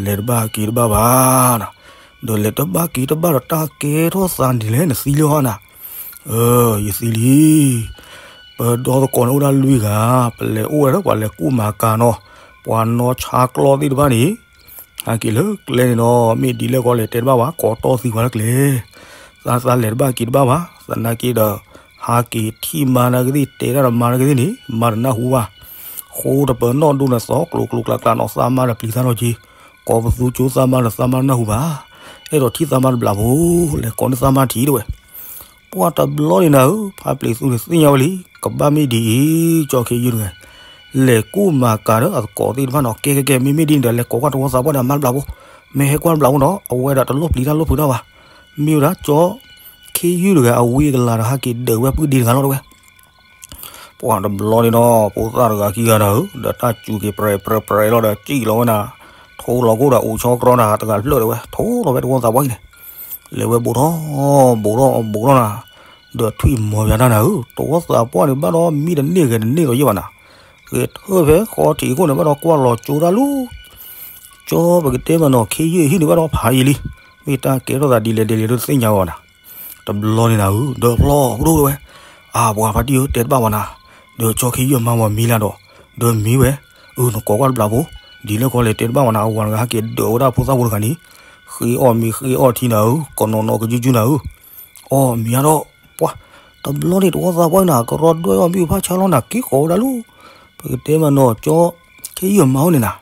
လဲၤတဘၣ်က့ၤတဘၣ်ဘၣ်နၤ, ဒီးလဲၤတဘၣ်က့ၤတဘၣ်ဒီးတၢ်ကဲထီၣ်သးဒ်လဲၣ် နသံလၢဟီနၤ, ယသံလံ ပဒီသကိးန့ၣ်အိၣ်ဒၣ်လွံၢ်ဂၤ, ပလဲၤအိၣ်ဝဲဒီးပှၤလဲၤကူၣ်မၤကၤနီၤ, ပှၤနီၣ်ဆါကျီသ့ၣ်တဖၣ်န့ၣ်, ဟဲက့ၤလၢကျဲန့ၣ်နီၤ မ့ၢ်ဒ်လဲၣ်ကီလဲၣ်တဲတဘၣ်ဘၣ် ကိးတီၢ်သံပှၤလၢကျဲ, သးသးလဲၤတဘၣ်က့ၤတဘၣ်ဘၣ် သနာ်က့ဒီး, ဟဲက့ၤထံၣ်မါနာ်က့သ့ၣ်တဲတၢ်ဒီးမါနာ်က့သ့ၣ်န့ၣ် မါတနၢ်ဟူဘၣ်, ဃိတပၢၤနီၣ်ဒိၣ်န့ၣ်သီကျိၤကျိၤကျါကျါနီၤ သးမါဒီးပျံၤသးနီၣ်က့, ကိးပသူကၠိသးမါဒီးသးမါတနၢ်ဟူဘၣ်, အဲၣ်ဒိးထံၣ်သးမါတဘျီဖိ, လဲၤကိးန့ၢ်သးမါထံတဲဝဲ ပှၢ်တဘျီန့ၣ်နၤဧၢ ဖါပျံၤသူန့ၣ်သ့ၣ်ညါဝဲလံ ကဘၣ်မ့ၢ်ဒ်အံၤ ကၠီခ့ယုၢ်တဂၤ, လဲၤကူၣ်မၤကၤဒီးအသကိးသ့ၣ်တဖၣ်နီၤ ကဲကဲကဲ မ့မ့ၢ်ဒ်န့ၣ်ဒီး လဲၤကိးကွၢ်တဝီသးပှၢ်ဒီးမါတဘျီဖိ, မ့ၢ်ဟဲကွၢ်တဘျီဖိနီၤ အဝဲဒၣ်တလိၣ်ပျံၤတၢ်လိၣ်ဖုးတၢ်ဘၣ်, မ့ၢ်ဝဲဒၣ်ကၠီခ့ယုၢ်တဂၤအဝံအကလၤဒီးဟဲက့ၤဒၢးဝဲပုၢ်ဒ့တဂၤလီၤတဲဝဲ ပှၢ်တဘျီန့ၣ်နီၤ ဖိသၣ်တဂၤခံဂၤနၤဧၢ ဒီးတၢ်စူၤက့ၤပြဲးပြဲးပြဲးလီၤဒီး စံၣ်လီၤဝဲနၤ, ထိလီၤကိၣ်ဒီးအိၣ်ဆီကြီနၤ တဂၤတဖျၢၣ်တဲဝဲ ထိလီၤဝဲတဝီသးပှၢ်အံၤန့ၣ်, လဲၤဝဲဘူးထီၣ်ဘူးထီၣ်ဘူးထီၣ်နၤ, ဒီးထွံၣ်မီၤယၤတၢ်နၤဧၢ တဝီသးပှၢ်န့ၣ်ဘၣ်ဒီးမံတန့ၢ်ဂဲၤတန့ၢ်ဒီးယဲၢ်ဘၣ်နၤ, ဂဲၤထၢၣ်ဖဲဃီထံးခိၣ်န့ၣ်ဘၣ်ဒီးကွၢ်လီၤကၠိတၢ်လီၤ ကၠီပကတဲမးနီၤ ခ့ယုၢ်ဟံၣ်န့ၣ်ဘၣ်ဒီးဖးယံာ်လံ, မ့ၢ်တၢ်ကဲထီၣ်သးဒ်လဲၣ်ဒ်လဲၣ်တသ့ၣ်ညါဘၣ်နၤ, တဘျီန့ၣ်နၤဧၢ ဒီးဖျီၣ်ပဒိၣ်တဲဝဲ, အါပှၤဖါတံၢ်ဧၢ တဲတဘၣ်ဝဲနၤ, ဒီးကၠီခ့ယုၢ်မါဝဲမံလၢဒီး, ဒီးမံဝဲ, အၢ နကိးကွၢ်တဘျီဖိ, ဒ်လဲၣ်ကီလဲၣ်တဲတဘၣ်ဝဲနၤ အဝၤတဂၤဟဲက့ၤဒၢးဝဲဒၣ်ဖိသၣ်ဖိတဂၤန့ၣ်, ဃ့အီၣ်မ့ၤဃ့အီၣ်ထံနၤဧၢ ကနီၤနီၤကစုကစုနၤဧၢ အီၣ်မ့ၤအါထီၣ်, ပှၢ်, တဘျီန့ၣ်တဝီသးပှၢ်နၤ ကရီဒွဲၣ်အီၣ်မ့ၣ်အူဖးဆါလီၤနၤ က့ၤဃီၤဝဲဒၣ်လီၤ, ပကတဲမးနီၤ ကၠီခ့ယုၢ်မါအိၣ်န့ၣ်နၤ,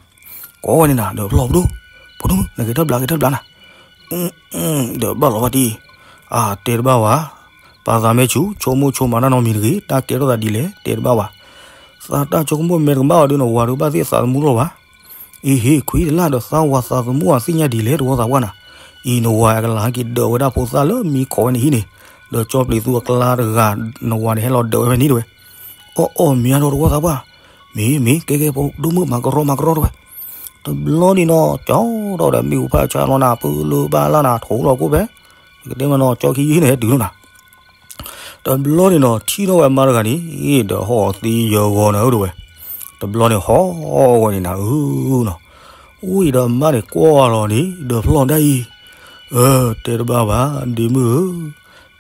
ကိးဝဲန့ၣ်နၤ ဒီးဖျီၣ်ပဒိၣ်, ဖိဒိၣ်မုၣ် နဂဲၤထၢၣ်ဘျးဂဲၤထၢၣ်ဘျးနၤ, ဒီးဘၣ်လီၤဝဲတံၢ်, အါ တဲတဘၣ်ဝဲ, ပာ်သးမဲာ်ဆူၣ် ဆိကမိၣ်ဆိကမးတၢ်နီတမံၤတဂ့ၤ တၢ်ကဲထီၣ်သးဒ်လဲၣ် တဲတဘၣ်ဝဲ, သးတၢ်ဆိကမိၣ်မဲာ်တကမၣ်အီၤဒီး နဝၤဒီးဘၣ်သ့ၣ်သးသမူလီၤဘၣ် အံၤဟ့ၣ်ခွံတလၢ်ဒီး သးဝၤသးသမူအီၤသ့ၣ်ညါဒ်လဲၣ်တဝီသးပှၢ်နၤ, အံၤနဝၤအကလၤဟဲက့ၤဒၢးဝဲဒၣ်ဖိသၣ်လၢမံခိးဝဲန့ၣ်ဟံၣ်န့ၣ်, ဒီးကၠီပျံၤသူအကျါတဂၤ နဝၤန့ၣ်ဟဲလီၤဒၢးဝဲဖဲန့ၣ်တဲဝဲ, အီၣ်အီၣ်မ့ၤအါထီၣ်တဝီသးပှၢ်, မ့ၢ်မ့ၢ် ကဲကဲ ဖိဒိၣ်မုၣ် မၤကရီမၤကရီတဲဝဲ, တဘျီန့ၣ်နီၤ ကၠီထီၣ်ဒီးမ့ၣ်အူဖးဆါလီၤနၤ ပလၢဘၣ်လၢ်နၤ ထိလီၤကိၣ်ဖဲ, ပကတဲမးနီၤ ကၠီခ့ယုၢ်ဟံၣ်န့ၣ်ဟဲတုၤလီၤနၤ တဘျီန့ၣ်နီၤ ထံၣ်ထီၣ်ဝဲအမါတဂၤန့ၣ် ဒီးဟီၣ်သံယၢၤဂီၤနၤဧၢ တဲဝဲ. တဘျီန့ၣ်ဟီၣ်ဝဲန့ၣ်နၤဧၢနီၤ. အံၤဒီးအမါန့ၣ်ကွၢ်လီၤန့ၣ် ဒီးဖျီၣ်ဒၣ်အံၤ, အၢ တဲတဘၣ်ဘၣ် ဒ့မုၣ်ဧၢ,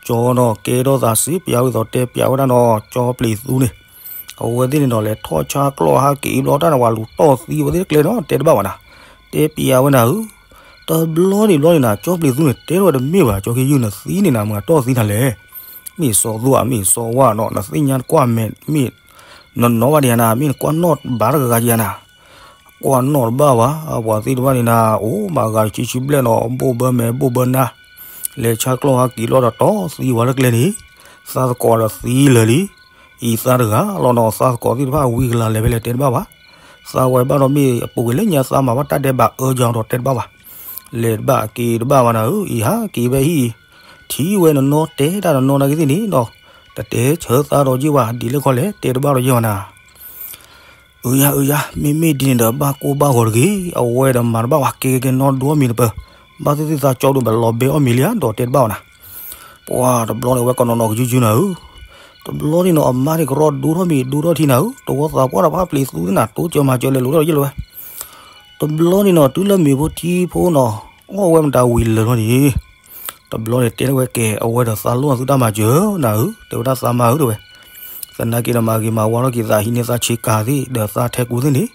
ကၠီနီၤ ကဲထီၣ်သးစ့ပျးဝဲသိးတဲပျးဝဲဒၣ်နီၤ ကၠီပျံၤသူန့ၣ်, အဝဲသ့ၣ်န့ၣ်နီၤ လဲၤထီၣ်ဆါကျီၢ်ဟးက့ၤဘျီတၢ်န့ၣ် ဝဲလူၤတီၢ်သံဝဲသ့ၣ်တကျဲနီၤ တဲတဘၣ်ဘၣ်နၤ, တဲပျးဝဲနၤဧၢ. တဘျီန့ၣ်ဘျီန့ၣ်နၤ ကၠီပျံၤသူန့ၣ် တဲထီၣ်ဝဲတမ့ၢ်ဘၣ် ကၠီခ့ယုၢ်နသံန့ၣ်နၤ မ့ၢ်အတီၢ်သံနၤလဲၣ်. မ့ၢ်စီၤသူဧါ မ့ၢ်စီၤဝါနီၤ နသ့ၣ်ညါနကွၢ်မဲာ် မ့ၢ်နနီၢ်ဘၣ်ဒံးဧါနၤ မ့ၢ်နကွၢ်နီၣ်ဘၣ်တဂၤဂၤဧါနၤ. ကွၢ်နီၣ်တဘၣ်ဘၣ် ပှၤသ့ၣ်တဖၣ်န့ၣ်နၤ အိၣ်မၤဂၤဆံဆံဘျဲၣ်နီၤ ဘိၣ်ဘၢမဲာ်ဘိၣ်ဘၢနါ, လဲၤဆါကျီၢ်ဟးက့ၤလီၤဒီးတီၢ်သံဝဲလၢကျဲန့ၣ်, သးသကိးဒီးသံလၢာ်လံ. အံၤသးတဂၤလီၤနီၤ သးသကိးသ့ၣ်တဖၣ်ဝံၤကလၤလဲၤဖဲလဲၣ်တဲတဘၣ်ဘၣ်. သးဝဲဘၣ်ဒီးမ့ၢ်အပူၤကွံာ်လၢညါသးမၤဘၣ်တၢ်ဒဲးဘးအၢကဒီးတဲတဘၣ်ဘၣ်. လဲၤတဘၣ်က့ၤတဘၣ်ဘၣ်နၤဧၢ အံၤဟးက့ၤဖဲဟံၣ်, ထံၣ်ဝဲနနီၢ်တဲတၢ်နနီၢ်နာ်က့သ့ၣ်န့ၣ်ဒီး, တတဲဆၢသးဒီးယ့ၢ်ဘၣ် ဒ်လဲၣ်ခီလဲၣ် တဲတဘၣ်ဒီးယ့ၢ်ဘၣ်နၤ. အၢယၤ အၢယၤ မ့မ့ၢ်ဒ်န့ၣ်ဒီး ဘၣ်ကိၢ်ဘၣ်ဂီၤတဂ့ၤ အဝဲဒီးမၤတဘၣ်ဝဲ ကဲကဲကဲနီၢ်ဒိမံၤတပၢၤ, ဘၣ်သ့ၣ်သ့ၣ်သးကၠီဒိၣ်ဘၣ်လီၤဘဲအီၣ်မံၤလံဧါ ဒီးတဲတဘၣ်ဝဲနၤ. ပှၤတဘျီန့ၣ် အဝဲကနီၤနီၤကယုၢ်ယုၢ်နၤဧၢ, တဘျီန့ၣ်နီၤ အမါန့ၣ်ကရီဒိထီၣ်မံၤဒိထီၣ်ထံနၤဧၢ, တဝီသးပှၢ်ဒီးဖါပျံၤသူသ့ၣ်နၤ တိစၢၤမၤစၢၤလဲၤလိာ်ထီၣ်ယ့ၢ်လၢၤဝဲ တဘျီန့ၣ်နီၤ တုၤလၢမ့ၤဖိထံဖိနီၤ, အီၣ်ဝဲမတၤဝံၤလၢာ်လီၤန့ၣ်, တဘျီန့ၣ်တဲထီၣ်ဝဲကဲ အဝဲဒီးသးလိၣ်သုတၢ်မၤစၢၤနၤဧၢ တဲဝဲဒၣ်သးမါဧၢ တဲဝဲ, သနာ်က့ဒီးမၤဂ့ၤမၤဝါထီၣ်က့ၤသးဟံးန့ၢ်သးဆ့ကၤသ့ၣ် ဒီးသးထဲကူသ့ၣ်န့ၣ်,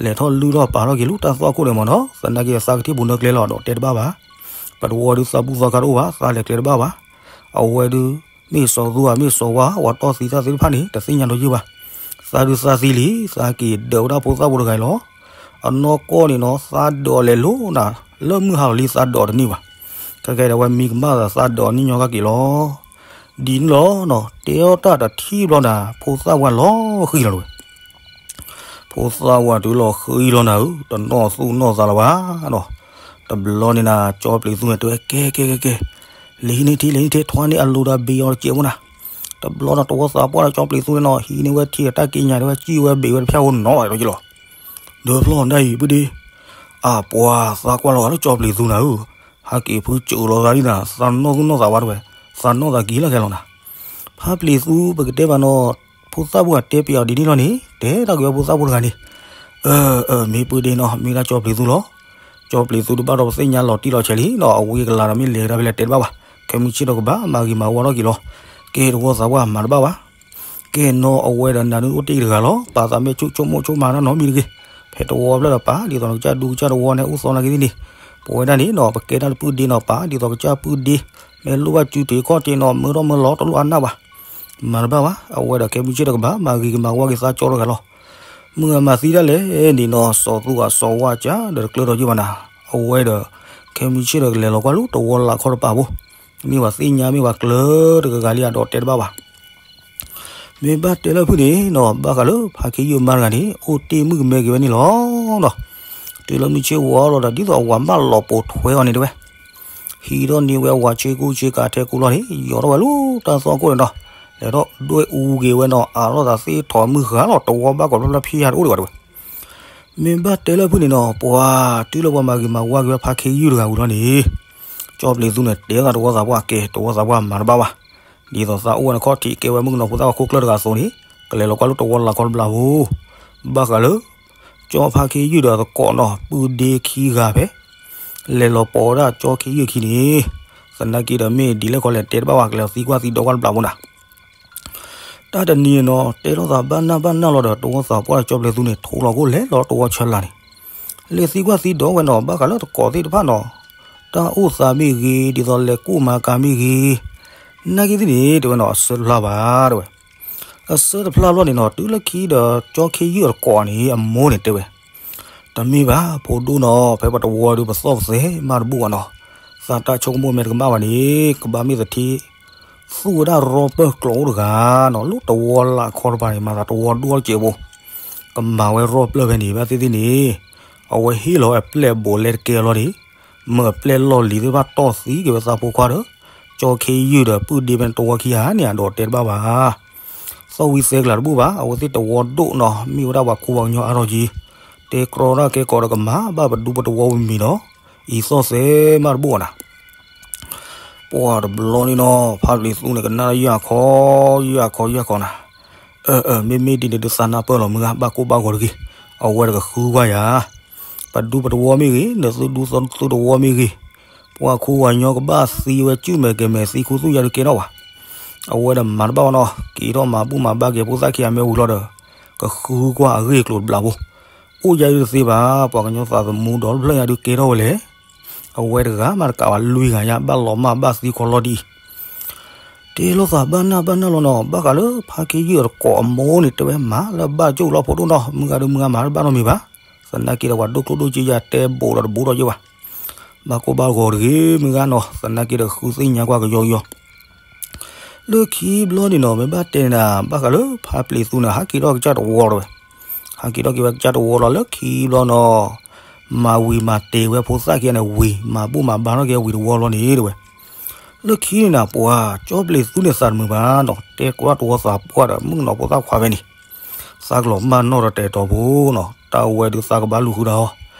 လဲၤထီၣ်လုၢ်ထီၣ်ပာ်ထီၣ်က့ၤလၢတၢ်သွၣ်ခိၣ်ဒီးမ့ၢ်နီၤ သနာ်က့ဒီးသးကထံၣ်ပူၤနၢကျဲလီၤဒီးတဲတဘၣ်ဘၣ်. ပတဝီဒုးသးဘူၣ်သးခါတအိၣ်ဘၣ် သးလဲၤကျဲတဘၣ်ဘၣ်. အဝဲဒုး မ့ၢ်စီၤသူဧါ မ့ၢ်စီၤဝါ ပှၤတီၢ်သံတၢ်သ့ၣ်တဖၣ်န့ၣ် တသ့ၣ်ညါဒီးယ့ၢ်ဘၣ်. သးဒုးသးသံလံ သးက့ၤဒၢးဝဲဒၣ်ဖိသၣ်ဖိတဂၤအံၤလီၤ. အနီၢ်ကီၢ်န့ၣ်နီၤ သးဒိးလဲၤလိၤနၤ, လၢမုၢ်ဟါလီၤလံသးဒိးတန့ၢ်ဘၣ်. ခဲကဲဒီးအဝဲမံကမၣ်သးသးဒိးန့ၢ်ညီကက့ၤလီၤ. ဒ်န့ၣ်လီၤနီၤ တဲအီၣ်တၢ်တထံၣ်ဘျီနၤ ဖိသၣ်ဝါလီၤဃံလီၤတဝဲ ဖိသၣ်ဝါတုၤလီၤဃံလီၤနၤဧၢ တနီၣ်သူၣ်နီၣ်သးလၢၤဘၣ်နီၤ. တဘျီန့ၣ်နၤ ကၠီပျံၤသူန့ၣ် တဲဝဲကဲကဲကဲကဲ, လဲၤဟံးန့ၢ်ထံ လဲၤဟံးန့ၢ်ထံ ထွါန့ၢ်အလိၤဒီးဘ့ၣ်အီၤတစဲးဖိနၤ. တဘျီနီၤ တဝီသးပှၢ်ဒီးကၠီပျံၤသူန့ၣ်နီၤ ဟံးန့ၢ်ဝဲထံအတၢ်က့ညါ တဲဝဲစံၣ်ဝဲဘ့ၣ်ဝဲတဖၣ်ဧိၤနီၤ တဲဝဲက့ၤလီၤ. ဒီးဖျီၣ်ဒၣ်အံၤ ပုၢ်ဒ့, အပှၤသးကွၢ်လီၤဂာ်လၢကၠီပျံၤသူနၤဧၢ, ဟဲက့ၤဖုစၢၤလီၤသးဒ်နၤ သးနီၣ်သူၣ်နီၣ်သးဝါတဝဲ, သးနီၣ်သးက့ၤလၢခဲလီၤနၤ. ဖါပျံၤသူ ပကတဲဘၣ်နီၤ, ဖိသၣ်ဖိဂၤတဲပျးအီၤဒ်န့ၣ်လီၤန့ၣ် တဲတၢ်က့ၤဝဲဖိသၣ်ဖိတဂၤန့ၣ်, အၢ အၢ မ့ၢ်ပုၢ်ဒ့နီၤ မ့ၢ်ဒၣ်ကၠီပျံၤသူလီၤ. ကၠီပျံၤသူတဘၣ်ဒီးပသ့ၣ်ညါလီၤတံၢ်လီၤဆဲးလံနီၤ အဝံအကလၤဒီးမ့ၢ်လဲၤကဒါဖဲလဲၣ်တဲတဘၣ်ဘၣ်. ခဲမုၢ်ဆ့ၣ်ဒီးကဘၣ်မၤဂ့ၤမၤဝါထီၣ်က့ၤလီၤ. ကဲတဝီသးပှၢ်မၤတဘၣ်ဘၣ်. ကဲနီၤ အဝဲဒီးနၤဒုးအိၣ်တ့ၢ်တဂၤလီၤ ပာ်သးမ့ၢ်ဆိကမိၣ်ဆိကမးတၢ်နီတမံၤတဂ့ၤ. ဖဲတဝီဖျၢၣ်ဒီးပာ်ဒ်သိးနကစၢ်ဒူကစၢ်တဝီန့ၣ်အိၣ်သီနာ်က့သ့ၣ်န့ၣ်, ပဝဲဒၣ်န့ၣ်နီၤ ပကဲတၢ်လၢပုၢ်ဒ့နီၤ ပာ်ဒ်သိးကစၢ်ပုၢ်ဒ့, မ့ၢ်လိၣ်ဘၣ်စုတ့ၢ်ခီၣ်တ့ၢ်နီၤ မၢထီၣ်မၢလီၤတလိၣ်အနၢ်ဘၣ်. မၤတဘၣ်ဘၣ် အဝဲဒီးခဲမုၢ်ဆ့ၣ်ဒီးကဘၣ်မၤဂ့ၤကမၤဝါက့ၤသးကၠီတဂၤလီၤ. မုၢ်အမၤသံဒၣ်လဲၣ်န့ၣ်နီၤ စီၤသူဂၤစီၤဝါကၢ်ဒီးတကျၢၤဒီးယ့ၢ်ဘၣ်နၤ, အဝဲဒီး ခဲမုၢ်ဆ့ၣ်ဒီးကလဲၤလီၤကွၢ်လၢတဝီလၢ်ခီတပၤဖိ, မ့ၢ်ပှၤသ့ၣ်ညါမ့ၢ်ပှၤကျၢၤတဂၤဂၤလံဧါဒီးတဲတဘၣ်ဘၣ်. မ့ၢ်ဘၣ်တဲလၢဖုၣ်န့ၣ်နီၤ ဘၣ်ဃးလၢဖါခ့ယုၢ်မါတဂၤန့ၣ် အိၣ်တ့ၢ်မုၣ်ကမဲက့ၤဝဲန့ၣ်လီၤ. တုၤလၢမုၢ်ဆ့ၣ်ဝါလီၤဒီး ဒ်သိးအဝၤဘၣ်လီၤပိာ်ထွဲအီၤန့ၣ်တဲဝဲ, ဟံးထီၣ်န့ၢ်ဝဲအဝၤဆ့ကူဆ့ကၤထဲကူလီၤန့ၣ် ယီၤထီၣ်ဝဲလၢတၢ်သွၣ်ခိၣ်န့ၣ်ဒီး လဲၤထီၣ်ဒွဲၣ်အူက့ၤဝဲနီၤ အးထီၣ်သးသ့ထီၣ်မုၢ်ဃၢ်လီၤ တဝီဘၣ်ကွၢ်ဖျါဖျါဖံးယၤတအိၣ်ဒံးဘၣ်တဲဝဲ. မ့ၢ်ဘၣ်တဲလၢဖုၣ်န့ၣ်နီၤ ပှၤတုၤလၢပှၤမၤဂ့ၤမၤဝါက့ၤဝဲဖါခ့ယုၢ်တဂၤဝံၤလီၤန့ၣ်, ကၠီပျံၤသူန့ၣ် တဲသးတဝီသးပှၢ်ကဲ တဝီသးပှၢ်မၤတဘၣ်ဘၣ်. ဒ်သိးသးအိၣ်ဝဲန့ၣ်ခီၣ်ထံးကဲဝဲမုၣ်ကနီၤဖိသၣ်ဝဲခိၣ်ကျၢၢ်တဂၤအသိးန့ၣ်, ကလဲၤလီၤကွၢ်လၢတဝီလၢ်ခီတဘျီဖိ, ဘၣ်ဃးလၢ ကၠီဖါခ့ယုၢ်ဒီးသကိးနီၤ ပုၢ်ဒ့ခံဂၤဖဲ လဲၤလီၤပိာ်ဝဲဒၣ်ကၠီခ့ယုၢ်အခံန့ၣ်, သနာ်က့ဒီးမ့ၢ်ဒ်လဲၣ်ခီလဲၣ်တဲတဘၣ်ဘၣ်ကလဲၤသံကွၢ်သံဒိးကွၢ်တဘျီဖိနၤ. တၢ်တနံၤနီၤ တဲထီၣ်သးဘၣ်နၢ်ဘၣ်နၢ်လီၤဒီး တဝီသးပှၢ်ဒီးကၠီပျံၤသူန့ၣ် ထိးလီၤခိၣ်လဲၤလီၤတဝီဆၢလာ်န့ၣ်, လဲၤသံကွၢ်သံဒိးဝဲနီၤ ဘၣ်ဃးလၢသကိးသ့ၣ်တဖၣ်နီၤ, တၢ်အိၣ်သးမ့ၢ်ဂ့ၤ ဒ်သိးလဲၤကူၣ်မၤကၤမ့ၢ်ဂ့ၤ, နာ်က့သ့ၣ်န့ၣ် တဲဝဲနီၤ အဆၢတဖျါဘၣ်တဲဝဲ. အဆၢတဖျါဘျီန့ၣ်နီၤ တုၤလၢခံဒီးကၠီခ့ယုၢ်အသကိးန့ၣ် အမိၢ်န့ၣ်တဲဝဲ, တမ့ၢ်ဘၣ် ဖိဒိၣ်နီၤ ဖဲပတဝီဒုးပသီၣ်ပသဲမးတဘူၣ်ဘၣ်နီၤ, သးတၢ်ဆိကမိၣ်မဲာ်တကမၣ်ဘၣ်န့ၣ် ကဘၣ်မ့ၢ်သထ့ သူၣ်ဝဲဒၣ်ရီပၢၢ်ကျိးအိၣ်တဂၤနီၤ လၢတဝီလၢ်ခီတပၤန့ၣ် မၤသးတဝီဒိၣ်အီၣ်တစဲးဖိ, ကမၤဝဲရီပၢၢ်ဖဲန့ၣ် ဘၣ်သ့ၣ်သ့ၣ်န့ၣ်, အဝဲဟ့ၣ်လီၤဝဲအပျဲၢ်အဘိးလဲတကဲလီၤန့ၣ်, မ့ၢ်အပျဲၢ်လီၢ်လံၤသ့ၣ်တဖၣ်တီၢ်သံက့ၤဝဲသးဖိခွါဒီး ကၠီခ့ယုၢ်ဒီးပုၢ်ဒ့ဖဲန့ၣ်တဝီခံဂၤန့ၣ် အဒိးတဲတဘၣ်ဘၣ်. သီၣ်ဝံၤသဲကလၤတဘူၣ်ဘၣ် အဝဲသ့ၣ်တဝီဒိၣ်နီၤ မ့ၢ်ဝဲဒၣ်ပှၤခူပှၤကညီအါထီၣ်ကံ, တဲကြီတၢ်ကဲကီးဒီးကမၤဘၣ်ပဒူပတဝီဝံၤမံၤနီၤ, အံၤသီၣ်သဲမးတဘူၣ်ဘၣ်နၤ. ပှၤတဘျီန့ၣ်နီၤ ဖါပျံၤသူန့ၣ် ကနၣ်ယၢ်ခီ ယၢ်ခီ ယၢ်ခီနၤ, အၢ အၢ မ့မ့ၢ်ဒ်န့ၣ်ဒုးသးနၢ်ပၢၢ်လီၤ မုၢ်ဂၤ ဘၣ်ကိၢ်ဘၣ်ဂီၤတဂ့ၤ, အဝဲတကဃုကွၢ်ယၤ, ပဒူပတဝီမ့ၢ်ဂ့ၤ, နသုဒူသုတဝီမ့ၢ်ဂ့ၤ, ပှၤခူဝၤညီကဘၣ်သံဝဲ ကုၢ်မဲာ်ကဲၤမဲာ် သံခူသူၣ်ယါဒုးကဲထီၣ်ဝဲ, အဝဲဒီးမၤတဘၣ်ဘၣ်နီၤ, က့ၤထီၣ်မၤဘူၣ်မၤဘါက့ၤဖိသၣ်ခံဂၤမ့ၢ်ဝံၤလီၤဒီး ကဃုကွၢ်အဂ့ၢ်အကျိၤတဘျီဖိ, အိၣ်ယါဒုးတသ့ဘၣ်, ပှၤကညီသးသမူဒီတဖျၢၣ်ညါဒုးကဲထီၣ်ဝဲလဲၣ် အဝဲတဂၤမးတကးဘၣ် လွံၢ်ဂၤညါ ဘၣ်လီၤမၢ်ဘၣ်သံခီလီၤဒ်အံၤ, တဲလိာ်သးဘၣ်နၢ်ဘၣ်နၢ်လီၤနီၤ, ဘၣ်ဃးလၢဖါခ့ယုၢ်အတကိးအမိၢ်န့ၣ် တဲဝဲမၤလၢဘၣ်ကၠိၣ်လီၤဖိဒိၣ်နီၤ, မုၢ်ဂၤဒီးမုၢ်ဂၤမၤတဘၣ်နီတမံၤဘၣ်, သနာ်က့ဒီးပှၤဒိၣ်ကျိၣ်ဒိၣ်စ့ယါတဲဘူးဒီးတဘူးဒီးယ့ၢ်ဘၣ်, ဘၣ်ကိၢ်ဘၣ်ဂီၤတဂ့ၤ မုၢ်ဂၤနီၤ, သနာ်က့ဒီးဃုသ့ၣ်ညါကွၢ်ကယီကယီ လၢခံဘျီန့ၣ်နီၤ မ့ၢ်ဘၣ်တဲန့ၣ် ဘၣ်ဃးလၢဖါပျံၤသူန့ၣ် ဟးက့ၤထီၣ်ကစၢ်တဝီတဲဝဲ, ဟးက့ၤထီၣ်က့ၤဝဲကစၢ်တဝီလီၤ လၢခံဘျီနီၤ, မၤဝံၤမၤတဲာ်ဝဲဖိသၣ်ခံဂၤန့ၣ်ဝံၤ မၤဘူၣ်မၤဘါထီၣ်က့ၤဝံၤတဝီလီၤန့ၣ်တဲဝဲ, လၢခံန့ၣ်နၤ ပှၤကၠီပျံၤသူန့ၣ်သးတမုာ်ဘၣ်နီၤ, တဲကိးတၢ်တဝီသးပှၢ်ဒီး မုၣ်ကနီၤဖိသၣ်ခွါဖဲန့ၣ် သးကလီၤမၢ်နီၣ်ဒီးတဲာ်တီၤဖိနီၤ, တၢ်ဝဲဒုးသးကဘၣ်လူၤဃုတၢ်အီ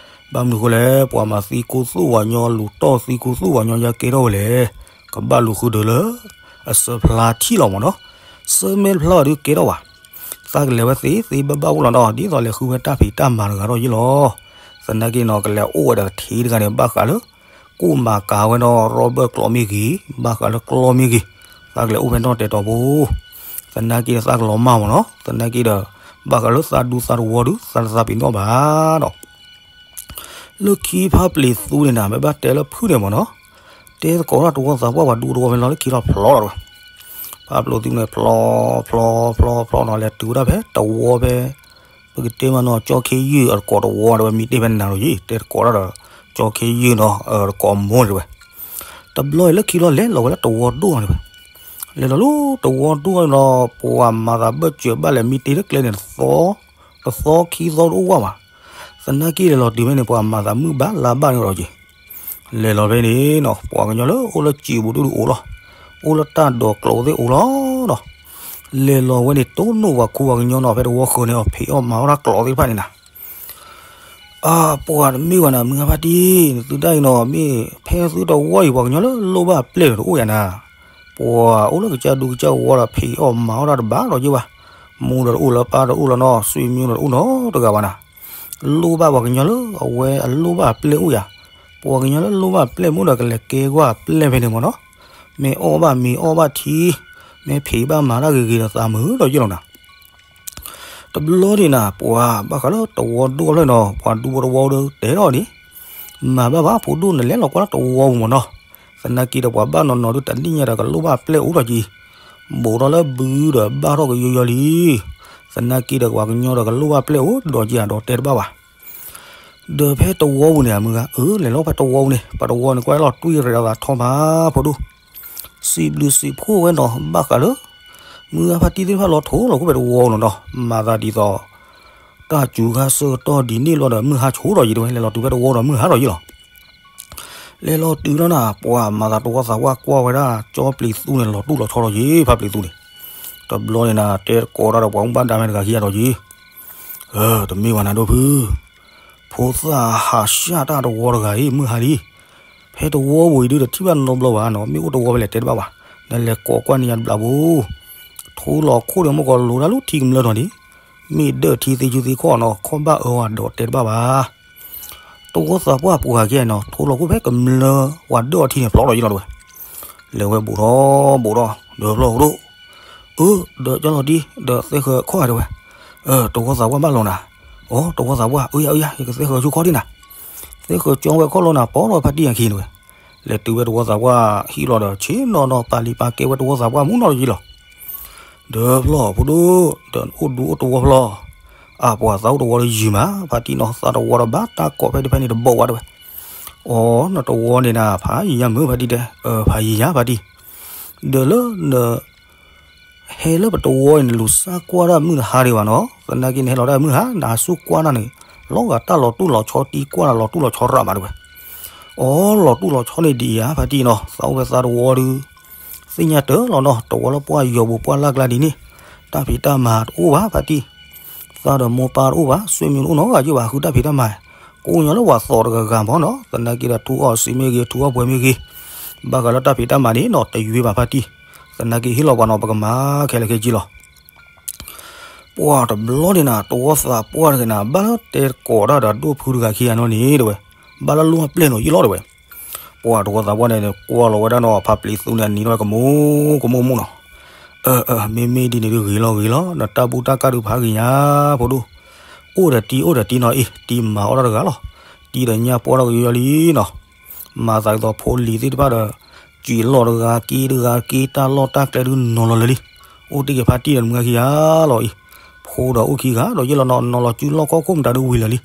ၤ, ဘၣ်မနုၤဃိလဲၣ် ပှၤမၤသံခူသူၣ်ဝၤညီ လူၤတီၢ်သံခူသူၣ်ဝၤညီယါကဲထီၣ်ဝဲလဲၣ်, ကဘၣ်လူၤဃုဒုးလၢ အဆၢဖျါထံၣ်လီၤမးနီၤ, ဆၢမ့ၢ်တဖျါဘၣ်ဒုးကဲထီၣ်ဘၣ်, သးကလဲၤဝဲသ့သ့ဘၣ်ဘၣ်အိၣ်လီၤနီၤ, ဒ်သိးလဲၤဃုဝဲတၢ်ဖံးတၢ်မၤတဂၤထီၣ်ယ့ၢ်လီၤ, သနာ်က့နီၤ ကလဲၤအိၣ်ဝဲဒီးကထံတဂၤန့ၣ် ဘၣ်ဃးလၢ ကိၣ်မၤကၤဝဲနီၤ ရီဘၢၣ်ကျိးမ့ၢ်ဂ့ၤ, ဘၣ်ဃးလၢကျီမ့ၢ်ဂ့ၤ, သးကလဲၤအိၣ်ဖဲနီၣ်တဲာ်တီၤဖိ, သနာ်က့ဒီးသးကလီၤမၢ်မးနီၤ, သနာ်က့ဒီး ဘၣ်ဃးလၢသးဒူသးတဝီဒုး သးတသးပ့ၤနီၣ်ဘၣ်ဒီး လၢခံဖါပျံၤသူန့ၣ်နၤ မ့ၢ်ဘၣ်တဲလၢဖုၣ်န့ၣ်မးနီၤ, တဲသကိးတၢ်တဝီသးပှၢ်ပှၤဒူတဝီဖဲလီၤလၢခံလီၤဖျီလီၤတဝဲ, ဖါပျံၤသူန့ၣ် ဖျီ ဖျီ ဖျီဖျီနီၤ လဲၤတုၤဝဲဒၣ်ဖဲတဝီဖဲ ပကတဲမးနီၤ ကၠီခ့ယုၢ်အတကိးတဝီတဲဝဲ မံတ့ၢ်ဖဲနၤလီၤယံၤ တဲသကိးတၢ်ဒီး ကၠီခ့ယုၢ်နီၤ တကိးမိၢ်တဲဝဲ, တဘျီအံၤလၢခံလီၤလဲၤလီၤဝဲလၢတဝီဒိၣ်န့ၣ်ဝဲ, လဲၤလီၤလၢတဝီဒိၣ်န့ၣ်လီၤ ပှၤမၤသးဘၢၣ်စၢၤဘၣ်လဲၤမံတ့ၢ်လၢကျဲန့ၣ် တသီ တသီခံသီတအိၣ်ဝဲဘၣ်, သနာ်က့လဲၤလီၤတုၤဖဲန့ၣ် ပှၤမၤသးမုၢ်ဘၣ်လါဘၣ်န့ၣ်ဒီးက့ၤ လဲၤလီၤဖဲန့ၣ်နီၤ ပှၤကညီလၢအိၣ်လၢစံာ်ပူၤဒိၣ်ဒိၣ်အိၣ်လီၤ, အိၣ်လၢတၢ်ဒိးကျိးသ့ၣ်အိၣ်လီၤနီၤ, လဲၤလီၤဝဲန့ၣ် တိၢ်နီၣ်ပှၤခူပှၤကညီနီၤ ဖဲတဝီဃၢၤန့ၣ်အီၤ ဖံးအီၣ်မၤအီၣ်တၢ်ကျိးသ့ၣ်တဖၣ်န့ၣ်နၤ အၢ ပှၤတမ့ၢ်ဘၣ်နၤ မုၢ်ဂၤဖါတံၢ် နသုဒၣ်အံၤနီၤ မ့ၢ်ဖဲသုတဝီအံၤ ပှၤကညီလၢလိၣ်ဘၣ်ပျဲၢ်ဒီးတအိၣ်ယၤနၤ, ပှၤအိၣ်လၢကစၢ်ဒူကစၢ်ဝီဒီး ဖံးအီၣ်မၤအီၣ်တၢ်တဘၣ်ဒီးယ့ၢ်ဘၣ်, မိၢ်ဒီးတအိၣ်လၢၤ ပၢ်ဒီးတအိၣ်လၢၤနီၤ ဆွေမျိုးဒီးတအိၣ်နီတဂၤဘၣ်နၤ, လိၣ်ဘၣ်ပှၤကညီလၢအဝဲအလိၣ်ဘၣ်ပျဲၢ်အိၣ်ယၤ, ပှၤကညီလၢလိၣ်ဘၣ်ပျဲၢ်မ့ၢ်ဒီးကလဲၤကဲကွၢ်ပျဲၢ်ဖဲန့ၣ်မးနီၤ, မ့ၢ်အီၣ်ဘၣ်မ့ၤအီၣ်ဘၣ်ထံ, မ့ၢ်ဖံးဘၣ်မၤတၢ်ဂ့ၤဂ့ၤဒီးသးမုာ်ဒီးယ့ၢ်လီၤနၤ တဘျီန့ၣ်နၤ ပှၤဘၣ်ဃးလၢတဝီဒိၣ်ဖျၢၣ်နီၤ ပှၤဒူဖိတဝီဒီးတဲထီၣ်န့ၣ်, မၤဘၣ်ဘၣ်ဖိဒိၣ်နလဲၤလီၤကွၢ်လၢတဝီပူၤမးနီၤ, သနာ်က့ဒီးပှၤဘၣ်နီၤနီၤဒုးတနံၣ်ညါဒီးကလိၣ်ဘၣ်ပျဲၢ်အိၣ်ဒီးက့ၤ, ဘူးထီၣ်လၢဘုဒီးဘၣ်ထီၣ်ကယိယီလံ, သနာ်က့ဒီးပှၤကညီဒီးကလိၣ်ဘၣ်ပျဲၢ်အိၣ်ဒီးက့ၤဒီးတဲတဘၣ်ဘၣ် ဒီးဖဲတဝီပူၤန့ၣ် မုၢ်ဂၤ အၢ လဲၤလီၤဖဲတဝီပူၤန့ၣ် ပှၤတဝီန့ၣ် ကွၢ်လီၤတွံၢ်ရၤသးထီၣ်မးဖိဒိၣ်, စံးဘျုးစံးဖှိၣ်ဝဲနီၤ ဘၣ်ဃးလၢ မုၢ်ဂၤဖါတံၢ်သ့ၣ်တဖၣ်လီၤထိၣ်လီၤခိၣ်ဖဲတဝီလီၤနီၤ မၤသးဒ်သိး တၢ်စူၤခါဆၢကတီၢ်ဒ်န့ၣ်ဘျီဒီး မုၢ်ဟါဆိးဒီးယံၤတဝဲ လဲၤလီၤတုၤဖဲတဝီဒီးမုၢ်ဟါဒီးယံၤလီၤ လဲၤလီၤတုၤလီၤနၤ ပှၤမၤသးတဝီသးပှၢ်ကွၢ်ဝဲဒၣ် ကၠီပျံၤသူန့ၣ် လီၤတူၢ်လီၤဆီဒီးယံၤ ဖါပျံၤသူန့ၣ်, တဘျီန့ၣ်နၤ တဲသကိးတၢ်ဒီးပှၤမူဘၣ်ဒါမဲာ်တဂၤခံဂၤဒီးယံၤ, အၢ တမ့ၢ်ဘၣ်နၤဒိၣ်ဖု, ဖိသၣ်ဟးရှၣ်တၢ်တဝီတဂၤအံၤ မုၢ်ဟါလံ, ဖဲတဝီပူၤအံၤဒုးတထံၣ်ဘၣ်နီတဘျီဘၣ်နီၤ မ့ၢ်အိၣ်တဝီဖဲလဲၣ်တဲတဘၣ်ဘၣ်, နလဲၤကိးကွၢ်န့ၢ်ယၤတဘျီဖိ, ထိၣ်လီၤခိၣ်ဒီးမ့ၢ်ကီးလိၤတၢ်လၢထံကမျၢၢ်ထီၣ်န့ၣ်, မ့ၢ်ဒၢးထံသ့ၣ်ဆူသ့ၣ်ခီၣ်နီၤ ခီၣ်ဘၣ်အၢဝဲဒီးတဲတဘၣ်ဘၣ် တဝီသးပှၢ်ပှၤကဲနီၤ ထိၣ်လီၤခိၣ်ဖဲကမျၢၢ်ဝဲဒၢးအီထံန့ၣ် ဖျီလီၤယံၤလီၤတဝဲ, လဲၤဝဲဘူးထီၣ်ဘူးထီၣ် ဒီးဖျီၣ်ဒိၣ်, အၢ ဒီးကၠီလီၤတံၢ် ဒီးသဲဃၢၤခီၣ်ဧါတဝဲ, တဝီသးပှၢ်ဘၣ်လီၤနၤ, အိ တဝီသးပှၢ် အၢယၤအၢယၤ ယကသဲဃၢၤဆူခီၣ်ဒံနၤ, သဲဃၢၤကၠီဝဲခီၣ်လီၤနၤ ပီလီၤဖါတံၢ်အခံတဝဲ, လဲၤတုၤဝဲတဝီသးပှၢ်ဟံၣ်လီၤဒီး ဆ့ၣ်နီၤနီၤ ပာ်လံပာ်ကဲဝဲတဝီသးပှၢ်မူနီၤတယံၤလီၤ ဒီးဖျီၣ်ဖိဒိၣ် ဒီးအိၣ်ဒူအိၣ်တဝီဖျီၣ်, အပှၤသးအိၣ်တဝီဒီးယံၤမး ဖါတံၢ်နီၤ သးတဝီဒီးဘၣ်တၢ်ကိးဖဲတဖဲန့ၣ်တဘီဝဲတဝဲ, အိ နတဝီန့ၣ်နၤ ဖးယံၤညါမုၢ်ဖါတံၢ်တဲ, ဖးယံၤညါဖါတံၢ်, ဒီးလၢန ဟဲလၢပတဝီန့ၣ် နလူၤစၢ်ကွၢ်တၢ်မုၢ်တဟါဒံးဘၣ်နီၤ, သနာ်က့နဟဲလီၤတၢ်မုၢ်ဟါ နဟးဆူကွၢ်တၢ်န့ၣ်, လီၤဂာ်တၢ်လီၤတူၢ်လီၤဆီတံၢ်ကွၢ်တၢ်လီၤတူၢ်လီၤဆီရၣ်မးတဝဲ, အိ လီၤတူၢ်လီၤဆီန့ၣ်ဒ်အံၤဧါ ဖါတံၢ်နီၤ သးအိၣ်ဖဲသးတဝီဒုး, သ့ၣ်ညါတၢ်လီၤနီၤ တဝီလၢပှၢ်ယီၤပူၤပှၢ်လၢ်ကျါဒ်န့ၣ်, တၢ်ဖံးတၢ်မၤတအိၣ်ဘၣ်ဖါတံၢ်, သးဒီးမိၢ်ပၢ်တအိၣ်ဘၣ် ဆွေမျိုးတအိၣ်နီတဂၤယုၢ်ဘၣ် ဃုတၢ်ဖံးတၢ်မၤ, ကိးညီလၢပှၤသီတဂၤဂၤမးနီၤ သနာ်က့ဒီးထူအီၣ်စံးမ့ၢ်ဂ့ၤ ထူအီၣ်ပှဲၤမ့ၢ်ဂ့ၤ, ဘၣ်ဃးလၢတၢ်ဖံးတၢ်မၤန့ၣ်နီၤ တယွ့ဘၣ်ဖါတံၢ်, သနာ်က့ဟ့ၣ်လီၤပှၤနီၤ ပကမၤခဲလၢာ်ခဲဆ့လီၤ. ပှၤတဘျီန့ၣ်နၤ တဝီသးပှၢ်တဂၤနၤ ဘၣ်လၢတဲတကိးတၢ်ဒီးဒိၣ်ဖုတဂၤခံဂၤနီၢ်န့ၣ်တဲဝဲ, ဘၣ်လၢလိၣ်အပျဲၢ်နီၤယ့ၣ်လီၤတဲဝဲ. ပှၤတဝီသးပှၢ်န့ၣ် ကွၢ်လီၤဝဲဒၣ်နီၤ ဖါပျံၤသူန့ၣ် အနံၤထီၣ်ဝဲကမူကမူမူနီၤ. အၢ အၢ မ့မ့ၢ်ဒ်န့ၣ်ဒုးဂ့ၤလီၤဂ့ၤလီၤ နတၢ်ဘူၣ်တၢ်ကၢ်ဒုးဖးဂ့ၤညါ ဖိဒိၣ်, အိၣ်ဒီးတံၤအိၣ်ဒီးတံၤနီၤအံၤ တံၤမၤအီၣ်တၢ်တဂၤလီၤ. တံၤဒီးညၣ်ပှီၢ်ထီၣ်ကယီယီလံနီၤ. မၤသးဒ်သိးဖိလံၤသ့ၣ်တဖၣ်ဒီး စံးလီၤတဂၤက့တဂၤက့ တၢ်လီၢ်တၢ်ကျဲဒုးနီၤလီၤလၢာ်လံ. အိၣ်တ့ၢ်က့ၤဖါတံၢ်ဒီးမုၢ်ဂၤခံဂၤလီၤအံၤ, ဖိဒီးအိၣ်ခံဂၤဒီးယ့ၢ်လီၤနီၤ နီၤလီၤစုလီၢ်ခီၣ်ခိၣ်မတၤဒုးဝံၤလၢာ်လံ.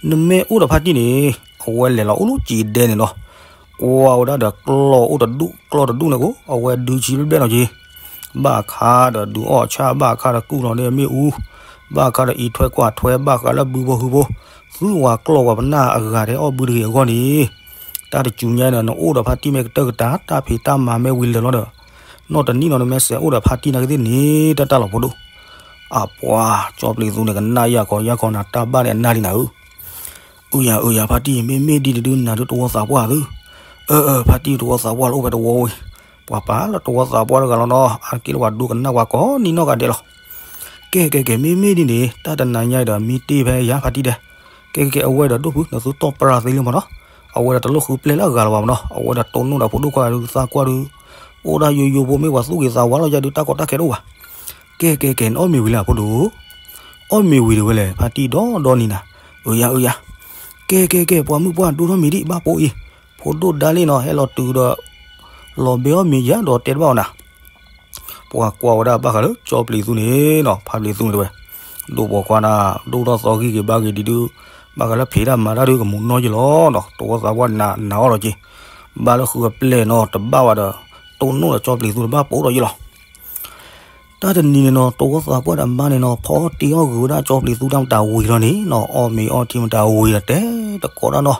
နမ့ၢ်အိၣ်ဒီးဖါတံၢ်န့ၣ် အဝဲလဲၤလီၤအိၣ်လၢစံးဒဲန့ၣ်လီၤ. ကွၢ်ဝဲဒၣ်ဒီးကျီၢ်အိၣ်တဒူၣ်ကျီၢ်တဒူၣ်န့ၣ်ကိး အဝဲဒုးဆံဘျဲၣ်ဘျဲၣ်နီၤက့ၤ, ဘၣ်ခါဒီးဒုးအီၣ်ဆၣ် ဘၣ်ခါဒီးကူၣ်လီၤန့ၢ်မ့ၣ်အူ, ဘၣ်ခါဒီးအံးထွဲကွၢ်ထွဲ ဘၣ်ဃးလၢဘုဖိဟုဖိ, သုဝၤကျီၢ်ဝၤပနၢ်အဂၤထဲအီၣ်ဘုတဂ့ၤအဂီၢ်န့ၣ်, တၢ်တစူၤညါဒီး နအိၣ်ဒီးဖါတံၢ်မ့ၢ်ကတၢၢ်ကတၢၢ် တၢ်ဖံးတၢ်မၤမ့ၢ်ဝံၤလၢာ်လီၤဒီး, နီၢ်တနံၣ်နီၤ နမ့ၢ်စဲးအိၣ်ဒီးဖါတံၢ်နာ်က့သ့ၣ်န့ၣ် တၢ်တၢ်လီၤဖိဒိၣ်. အပှၤ ကၠီပျံၤသူန့ၣ် ကနၣ်ယၢ်ခီယၢ်ခီနၤ တၢ်ဘၣ်န့ၣ် အနၢ်လံနၤဧၢ. အုယၤ အုယၤ ဖါတံၢ် မ့မ့ၢ်ဒ်န့ၣ်ဒုး နၤဒုးတဝီသးပှၢ်သု, အၢ အၢ ဖါတံၢ် တဝီသးပှၢ်လၢအိၣ်ဖဲတဝီဝဲ, ပှၤပာ်လၢတဝီသးပှၢ်တဂၤလီၤနီၤ အါတက့ၢ်လၢပှၤဒိကနၣ်ပှၤကိးနံၤနီၢ်ဂၤဒဲးလီၤ. ကဲ ကဲ ကဲ မ့မ့ၢ်ဒ်န့ၣ် တၢ်တနၤညါအံၤဒီး မ့ၢ်တ့ၢ်ဖဲယၤဖါတံၢ်ဒဲး, ကဲ ကဲ ကဲ အဝဲဒီးဒိၣ်ဖု နသုတီၢ်ပြၢသ့လံမးနီၤ, အဝဲဒီးတလိၣ်ဃုပျဲၢ်လၢအဂၤလၢၤဘၣ်မးနီၤ အဝဲဒီးတိၢ်နီၣ်ဒီးဖိဒိၣ်ခွါဒုးသးကွၢ်ဒုး, အိၣ်ဒၣ်ယိယိဖိမ့ၢ်ပှၤသူၣ်ဂ့ၤသးဝါလီၤယၤဒုးတၢ်ကီတၢ်ခဲတအိၣ်ဘၣ်. ကဲ ကဲ ကဲ နအီၣ်မ့ၤဝံၤလံအဖိဒိၣ်, အီၣ်မ့ၤဝံၤဒၣ်ဝဲလဲၣ် ဖါတံၢ်ဒီဒီနံၤနၤ, အုယၤ အုယၤ, ကဲ ကဲ ကဲ ပှၤမုၣ်ပှၢ်ဒိၣ်ထီၣ်မ့ၤဒံး ဘၣ်ပိာ်အံၤ, ဖိဒိၣ်ဒါလံနီၤ ဟဲလီၤတုၤဒီး လီၤဘဲအီၣ်မ့ၤယၤဒီးတဲတဘၣ်အီၤနၤ ပှၤကွၢ်ဝဲဒၣ်ဘၣ်ဃးလၢကၠီပျံၤသူန့ၣ်နီၤ ဖါပျံၤသူန့ၣ်တဲဝဲ, ဒိၣ်ပိာ်ခွါနၤ ဒိၣ်ထီၣ်သီဂံၢ်က့ၤဘါက့ၤဒံးဒုး, ဘၣ်ဃးလၢဖံးတၢ်မၤတၢ်ဒုးကမူနီၢ်ယ့ၢ်လီၤနီၤ တဝီသးပှၢ်နၤ နၤအီၣ်လီၤက့ၤ, ဘၣ်လၢဃုအပျဲၢ်နီၤ တဘၣ်ဝဲဒီး တိၢ်နီၣ်ဒီးကၠီပျံၤသူတဘၣ်ပိာ်ဒီးယ့ၢ်လီၤ. တၢ်တနံၤန့ၣ်နီၤ တဝီသးပှၢ်ဒီးမါန့ၣ်နီၤ ဖီတ့အီၣ်ဂုာ်ဝဲဒၣ်ကၠီပျံၤသူတၢ်မတၤဝံၤလီၤန့ၣ်နီၤ အီၣ်မ့ၤအီထံမတၤဝံၤဒီးတဲတကိးတၢ်နီၤ,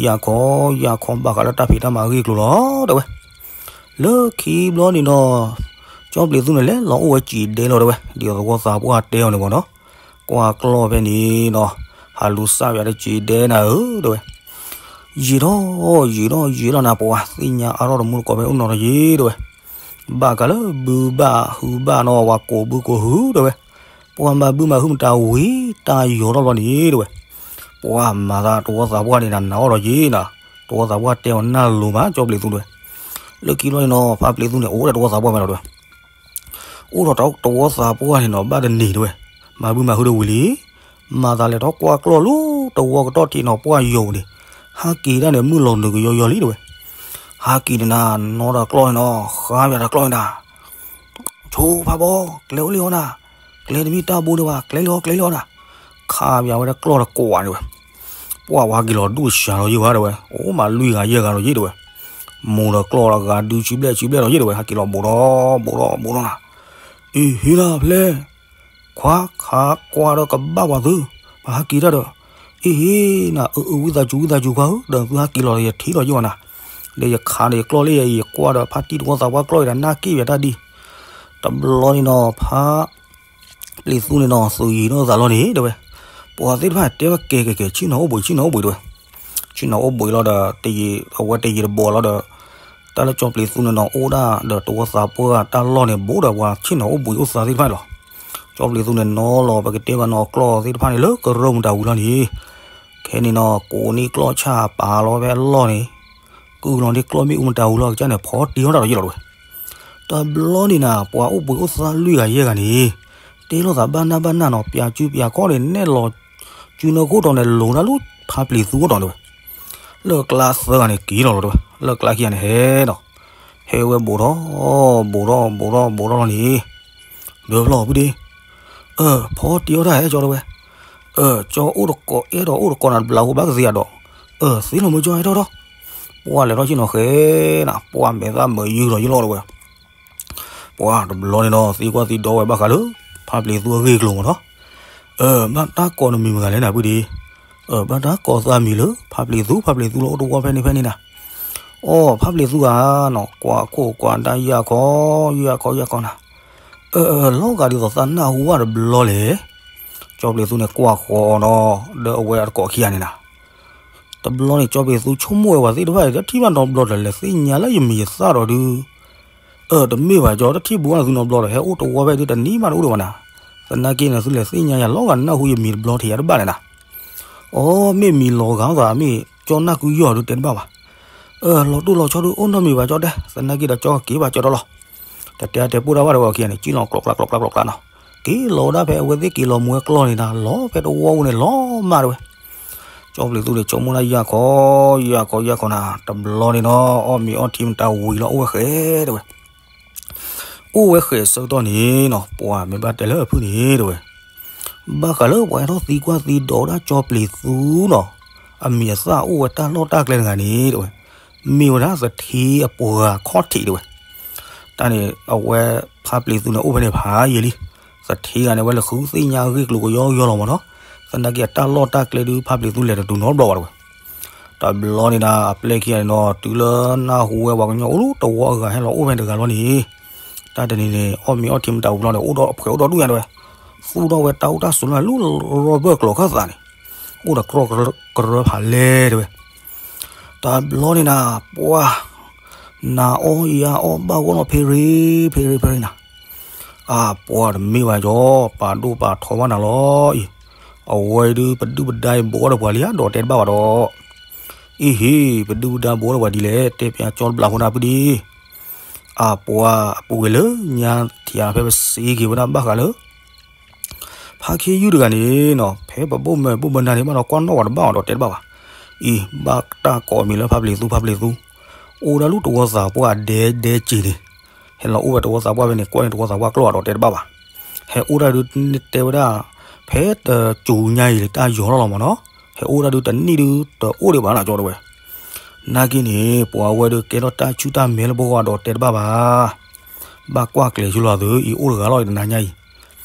ယၢ်ခီ ယၢ်ခီ ဘၣ်ဃးလၢတၢ်ဖံးတၢ်မၤအဂ့ၢ်အကျိၤလီၤ တဲဝဲ. လၢခံဘျီန့ၣ်နီၤ ကၠီပျံၤသူန့ၣ် လဲၤလီၤအိၣ်ဝဲစံးဒဲလီၤတဲဝဲ ဒ်သိးတဝီသးပှၢ်တဲအီၤန့ၣ်မးနီၤ, ကွၢ်ကျီၢ်ဖဲန့ၣ်နီၤ ဟးလူၤစၢ်ယၤဒီးစံးဒဲနၤဧၢ တဲဝဲ ယံာ်ထီၣ် ယံာ်ထီၣ် ယံာ်ထီၣ်နၤ ပှၤသ့ၣ်ညါအါထီၣ်တမူတကိးဖဲအိၣ်နီၤထီၣ်ယံာ် တဲဝဲ, ဘၣ်ဃးလၢဘုဘၣ်ဟုဘၣ်နီၤ ပှၤကိးဘုကိးဟု တဲဝဲ, ပှၤမၤဘုမၤဟုမတၤဝံၤ တၢ်ယီၤထီၣ်ဘျီန့ၣ် တဲဝဲ, ပှၤမၤသးတဝီသးပှၢ်န့ၣ်နၤ နၤအီၣ်ထီၣ်ယံာ်နၤ, တဝီသးပှၢ်တဲအီၤနၢ်လိၤမး ကၠီပျံၤသူ တဲဝဲ, လၢခံဘျီန့ၣ်နီၤ ဖါပျံၤသူန့ၣ် အိၣ်ဝဲဒၣ်တဝီသးပှၢ်ဖဲလီၤ တဲဝဲ အိၣ်ဒီးတဝီသးပှၢ်န့ၣ်နီၤ ဘၣ်တနံၤတဲဝဲ, မၤဘုမၤဟုတဝံၤလံ, မၤသးလဲၤထီၣ်ကွၢ်ကျီၢ်လၢတဝီကတီၢ်ထံးနီၤ ပှၢ်ယိာ်န့ၣ်, ဟးက့ၤဒၣ်န့ၣ် မုၢ်လီၤနုာ်ကယီယီလံတဲဝဲ, ဟးက့ၤန့ၣ်နၤ နီၢ်ဒီးကျီၢ်န့ၣ်နီၤ ဃါပၠးဒီးကျီၢ်န့ၣ်နၤ ဆိဖးဘီ ကျဲအိၣ်လံအီၤနၤ, ကျဲတမ့ၢ်တၢ်ဘိန့ၣ်ဘၣ် ကျဲလံအီၤ ကျဲလံအီၤနၤ, ခးပၠးဝဲဒၣ်ကျီၢ်တကိးဂၤန့ၣ်ဝဲ, ပှၢ်ဝဲဟဲက့ၤလီၤဒူၣ်စှၤလီၤယံာ်ဝဲတဲဝဲ, အိၣ်မးလွံၢ်ဂၤယဲၢ်ဂၤလီၤယံာ်တဲဝဲ, မိၢ်ဒီးကျီၢ်ဒီးဂၤဒုးဆံဘျဲၣ်ဆံဘျဲၣ်လီၤယံာ်တဲဝဲ ဟဲက့ၤလီၤဘိးဒီး ဘိးဒီး ဘိးဒီးနၤ, အ့ဟ့လၢဖျဲၣ် ခွါခးကွၢ်ဒီးကဘၣ်ပှၤသု, ပှၤဟးက့ၤတၢ်ဒီး, အ့ဟ့နၤ အၢ အၢ ဝံသးစူၤ ဝံသးစူၤခွါဧၢ ဒီးသုဟးက့ၤလီၤဒီးယထံၣ်လီၤယံာ်ဝဲနၤ, ဒီးယခးဒီးယကျီၢ်လၢယကွၢ်ဒီးဖါတံၢ်တဝီသးပှၢ်ကျီၢ်အံၤဒီး နၢ်က့ၣ်ပၠးတၢ်ဒ် တဘျီန့ၣ်နီၤ ဖါပျံၤသူန့ၣ်နီၤ သုးယံၤနီၢ်သးလီၤန့ၣ် တဲဝဲ, ပှၤသ့ၣ်တဖၣ်တဲဝဲ ကဲကဲကဲ ဆ့ၣ်နီၤအိၣ်ဘှံး ဆ့ၣ်နီၤအိၣ်ဘှံး တဲဝဲ, ဆ့ၣ်နီၤအိၣ်ဘှံးလီၤဒီး တယံၤ အဝဲတယံၤတဘီလီၤဒီး တၢ်လၢကၠီပျံၤသူန့ၣ်နီၤ အိၣ်ဒၣ်ဒီးတဝီသးပှၢ်တၢ်လီၢ်န့ၣ် ဘူးဒီးပှၤဆ့ၣ်နီၤအိၣ်ဘှံးအိၣ်သးသ့ၣ်တဖၣ်န့ၣ်လီၤ. ကၠီပျံၤသူန့ၣ်နီၤလီၤ ပကတဲဘၣ်နီၤ အကျီၢ်သ့ၣ်တဖၣ်န့ၣ် လၢကရၢၢ်မတၤဝံၤလီၤန့ၣ် ခဲန့ၣ်နီၤ ကိးန့ၢ်ကျီၢ်ဆၣ်ပာ်လီၤဖဲအလီၢ်န့ၣ်, ကုၢ်လီၤန့ၢ်ကျီၢ်မ့ၣ်အူမတၤဝံၤလီၤ ကစၢ်န့ၣ် ဖီတ့ထီၣ်တၢ်ဒီးယ့ၢ်လီၤတဲဝဲ. တဘျီန့ၣ်နၤ ပှၤအိၣ်ဘှံးအိၣ်သးလွံၢ်ဂၤယဲၢ်ဂၤန့ၣ် တ့လိာ်သးဘၣ်နၢ်ဘၣ်နၢ်နီၤ ပၠးစုပၠးခီန့ၣ် နဲၣ်လီၤ စုနၢခိၣ်တီန့ၣ် လိၤတၢ်လၢဖါပျံၤသူအိၣ်တီတဲဝဲ. လၢကျါသၢဂၤန့ၣ် က့ၤလီၤလီၤတဲဝဲ လၢကျါခံဂၤန့ၣ်ဟဲဒီး ဟဲဝဲဘူးထီၣ် ဘူးထီၣ် ဘူးထီၣ် ဘူးထီၣ်လီၤန့ၣ် ဒၢဖျီၣ်ဖုဒ့ အၢ ဖီတ့ထီၣ်တၢ်ဟဲကၠီတဲဝဲ, အၢ ကၠီအိၣ်တကိးအဲၣ်ဒိးအိၣ်တကိးနၤတဘျီဟိဘၣ်ကသ့အဒီး, အၢ သ့လီၤမ့ၢ်ကၠီဟဲထီၣ်ထီၣ်, ပှၢ်လဲၤထီၣ်ဆ့ၣ်နီၤဃဲနၤ ပှၢ်မဲာ်သၣ်မုာ်ယုၢ်လီၤယ့ၢ်လီၤတဲဝဲ. ပှၢ်တဘျီန့ၣ်နီၤ သံကွၢ်သံဒိးဝဲဘၣ်ဃးလၢ ဖါပျံၤသူအဂ့ၢ်အကျိၤမးနီၤ, အၢ ဘၣ်တၢ်ကိးနမံၤမတၤလဲၣ်နၤဖုဒ့, အၢ ဘၣ်တၢ်ကိးသးမံၤလၢ ဖါပျံၤသူ ဖါပျံၤသူလၢအိၣ်တဝီဖဲန့ၣ်ဖဲန့ၣ်နၤ, အိ ဖါပျံၤသူဧါနီၤ ကွၢ်ခိၣ်ကွၢ်ဒါယၢ်ခီ ယၢ်ခီ ယၢ်ခီနၤ, အၢ အၢ လီၤဂာ်ဒ်သိးသးနၢ်ဟူဘၣ်တဘျီလဲၣ်, ကၠီပျံၤသူန့ၣ်ကွၢ်ဃီအီၤနီၤ ဒီးအဝဲအတကိးခံဂၤန့ၣ်နၤ, တ တဘျီန့ၣ် ကၠီပျံၤသူဆိကမိၣ်ဝဲပှၤသ့ၣ်တဖၣ်အံၤ တထံၣ်ဘၣ်နီတဘျီဒီး လဲၤသ့ၣ်ညါလၢယမံၤယသၣ်ဒီးဒုး, အၢ တမ့ၢ်ဘၣ်ကၠီ တထံၣ်ဘူးဘၣ်သုနီတဘျီဒီး ဟဲအိၣ်တဝီဖဲဒုးတနံၤမးတအိၣ်ဒံးဘၣ်နၤ, သနာ်က့န့ၣ် သုလဲၤသ့ၣ်ညါယၤလီၤဂာ်နၢ်ဟူယမံၤတဘျီထံၣ်ယၤတဘၣ်န့ၣ်နၤ, အိ မ့ၢ်မံၤလီၤဂာ်သး မ့ၢ်ကၠီနၢ်ကုယီၢ်ဒုးတဲတဘၣ်ဘၣ်, အၢ လီၤတူၢ်လီၤဆီဒုးအိၣ်နီတမံၤဘၣ်ကၠီတဲ သနာ်က့ဒီးကၠီကက့ၤဘၣ်ကၠီတလီၤ, တတဲတဲပိၢ်တၢ်ဘၣ်တဝဲအခံဂၤန့ၣ် ကံၣ်လီၤကျိးကျါကျိးကျါကျိးကျါနီၤ, က့ၤလီၤဝဲဒၣ်ဖဲအဝဲသ့ၣ်က့ၤလီၤမူဝဲကျီၢ်န့ၣ်နၤ လီၤဖဲတဝီပူၤန့ၣ်လီၤမးတဝဲ ကၠီပျံၤသူန့ၣ်ဆိကမိၣ်ဒၣ်ယၢ်ခီ, ယၢ်ခီယၢ်ခီနၤ တဘျီန့ၣ်နီၤ အီၣ်မ့ၤအီထံမတၤဝံၤလီၤအိၣ်ဝဲဃဲတဝဲ, အိၣ်ဝဲဃဲဆၢကတီၢ်န့ၣ်နီၤ ပှၤမ့ၢ်ဘၣ်တဲလၢအဖုၣ်န့ၣ်တဝဲ, ဘၣ်ဃးလၢပှၤဟဲထီၣ်သံကွၢ်သံဒိးဒၣ်ကၠီပျံၤသူနီၤ, အမံၤအသၣ်အိၣ်ဝဲတၢ်လီၢ်တၢ်ကျဲတဂၤန့ၣ်တဝဲ, မ့ၢ်ဝဲဒၣ်သထ့အပှၤခီၣ်ထံးတဝဲ တၢ်န့ၣ် အဝဲဖါပျံၤသူန့ၣ် အိၣ်ဖဲန့ၣ်ဖးယံာ်လံ, သထ့ဂၤန့ၣ် ဝဲလဲၤဃုသ့ၣ်ညါအဂ့ၢ်ကျိၤကယီကယီလီၤမးနီၤ, သနာ်က့အတၢ်လီၢ်တၢ်ကျဲဒုး ဖါပျံၤသူလဲၤတတုၤနီတဘျီဘၣ်တဝဲ, တဘျီန့ၣ်ဒၣ် အပျဲၢ်ခံဂၤန့ၣ်နီၤ တုၤလၢနၢ်ဟူဝဲပှၤကညီအိၣ်လၢတဝီအဂၤဟဲလီၤအိၣ်ဖဲတဂၤလီၤန့ၣ်, တၢ်တနံၤန့ၣ် အီၣ်မ့ၤအီထံမတၤဝံၤလီၤန့ၣ် အိၣ်ဒီးအဖှဲးအိၣ်ဒီးဒူၣ်ညါတဝဲ, သူၣ်ထီၣ်ဝဲတၢ်အိၣ်တၢ်ဆိးလၢလူၤရီဘၢၣ်ကျိၤခၢၣ်သးန့ၣ်, အိၣ်ဒီးကျီၢ်ကရၢဖးလဲၢ်တဝဲ တဘျီန့ၣ်နၤ ပှၤ နၤအီၣ်ယၤအီၣ်ဘၣ်ဂီၢ်လီၤဖဲရ့ဖဲရ့ဖဲရ့နၤ, အပှၤတမ့ၢ်ဘၣ်ကၠီ ပာ်ဒိၣ်ပာ်ထီဘၣ်နၤလီၤအံၤ, အဝဲဒုးပဒုၣ်ပဒါအံၤဘိးအီၣ်ဒီးပှၤလံဧါဒီးတဲတဘၣ်ဘၣ်ဒီး, အံၤဟ့ၣ် ပဒုၣ်ပဒါဘိးအီၣ်ဒီးပှၤဒ်လဲၣ် တဲပၠးကၠီတဘျီဖိနၤဖုဒံး, အပှၤအပူၤကွံာ်လၢညါထံၣ်ဖဲပစံးက့ၤဝဲဒၣ်ဘၣ်ဃးလၢ ဖါခ့ယုၢ်တဂၤန့ၣ်နီၤ ဖဲပဘိၣ်မဲာ်ဘိၣ်ဘၢနၤန့ၣ် ဘၣ်ဒီးကွၢ်နီၣ်ဝဲတဘၣ်အီၤဒီးတဲတဘၣ်ဘၣ်, အံၤ ဘၣ်တၢ်ကိးမံၤလၢဖါပျံၤသူ ဖါပျံၤသူ, အိၣ်ဒၣ်လူၤတဝီသးပှၢ်ဒဲဒဲက့ၤန့ၣ်, ဟဲလီၤအိၣ်ဝဲတဝီသးပှၢ်ဖဲန့ၣ် ကွၢ်န့ၣ်တဝီသးပှၢ်ကျိၣ်အီၤဒီးတဲတဘၣ်ဘၣ်, ဟဲအိၣ်ဒၣ်ဒုးတဲဝဲဒၣ်, ဖဲတကၠူညါအံၤတၢ်ယီၤထီၣ်လီၤမးနီၤ, ဟဲအိၣ်ဒၣ်ဒုးတနံၣ်ဒုးတအိၣ်ဒံးဘၣ်နၤကၠီတဝဲ နာ်က့န့ၣ် ပှၤဝဲဒုးကဲထီၣ်တၢ်ဆူၣ်တၢ်မဲလၢပဂီၢ်ဒီးတဲတဘၣ်ဘၣ်, ဘၣ်ကွၢ်ကျဲၤဆူလီၤသု အံၤအိၣ်တဂၤလီၤတနၤညါအံၤ,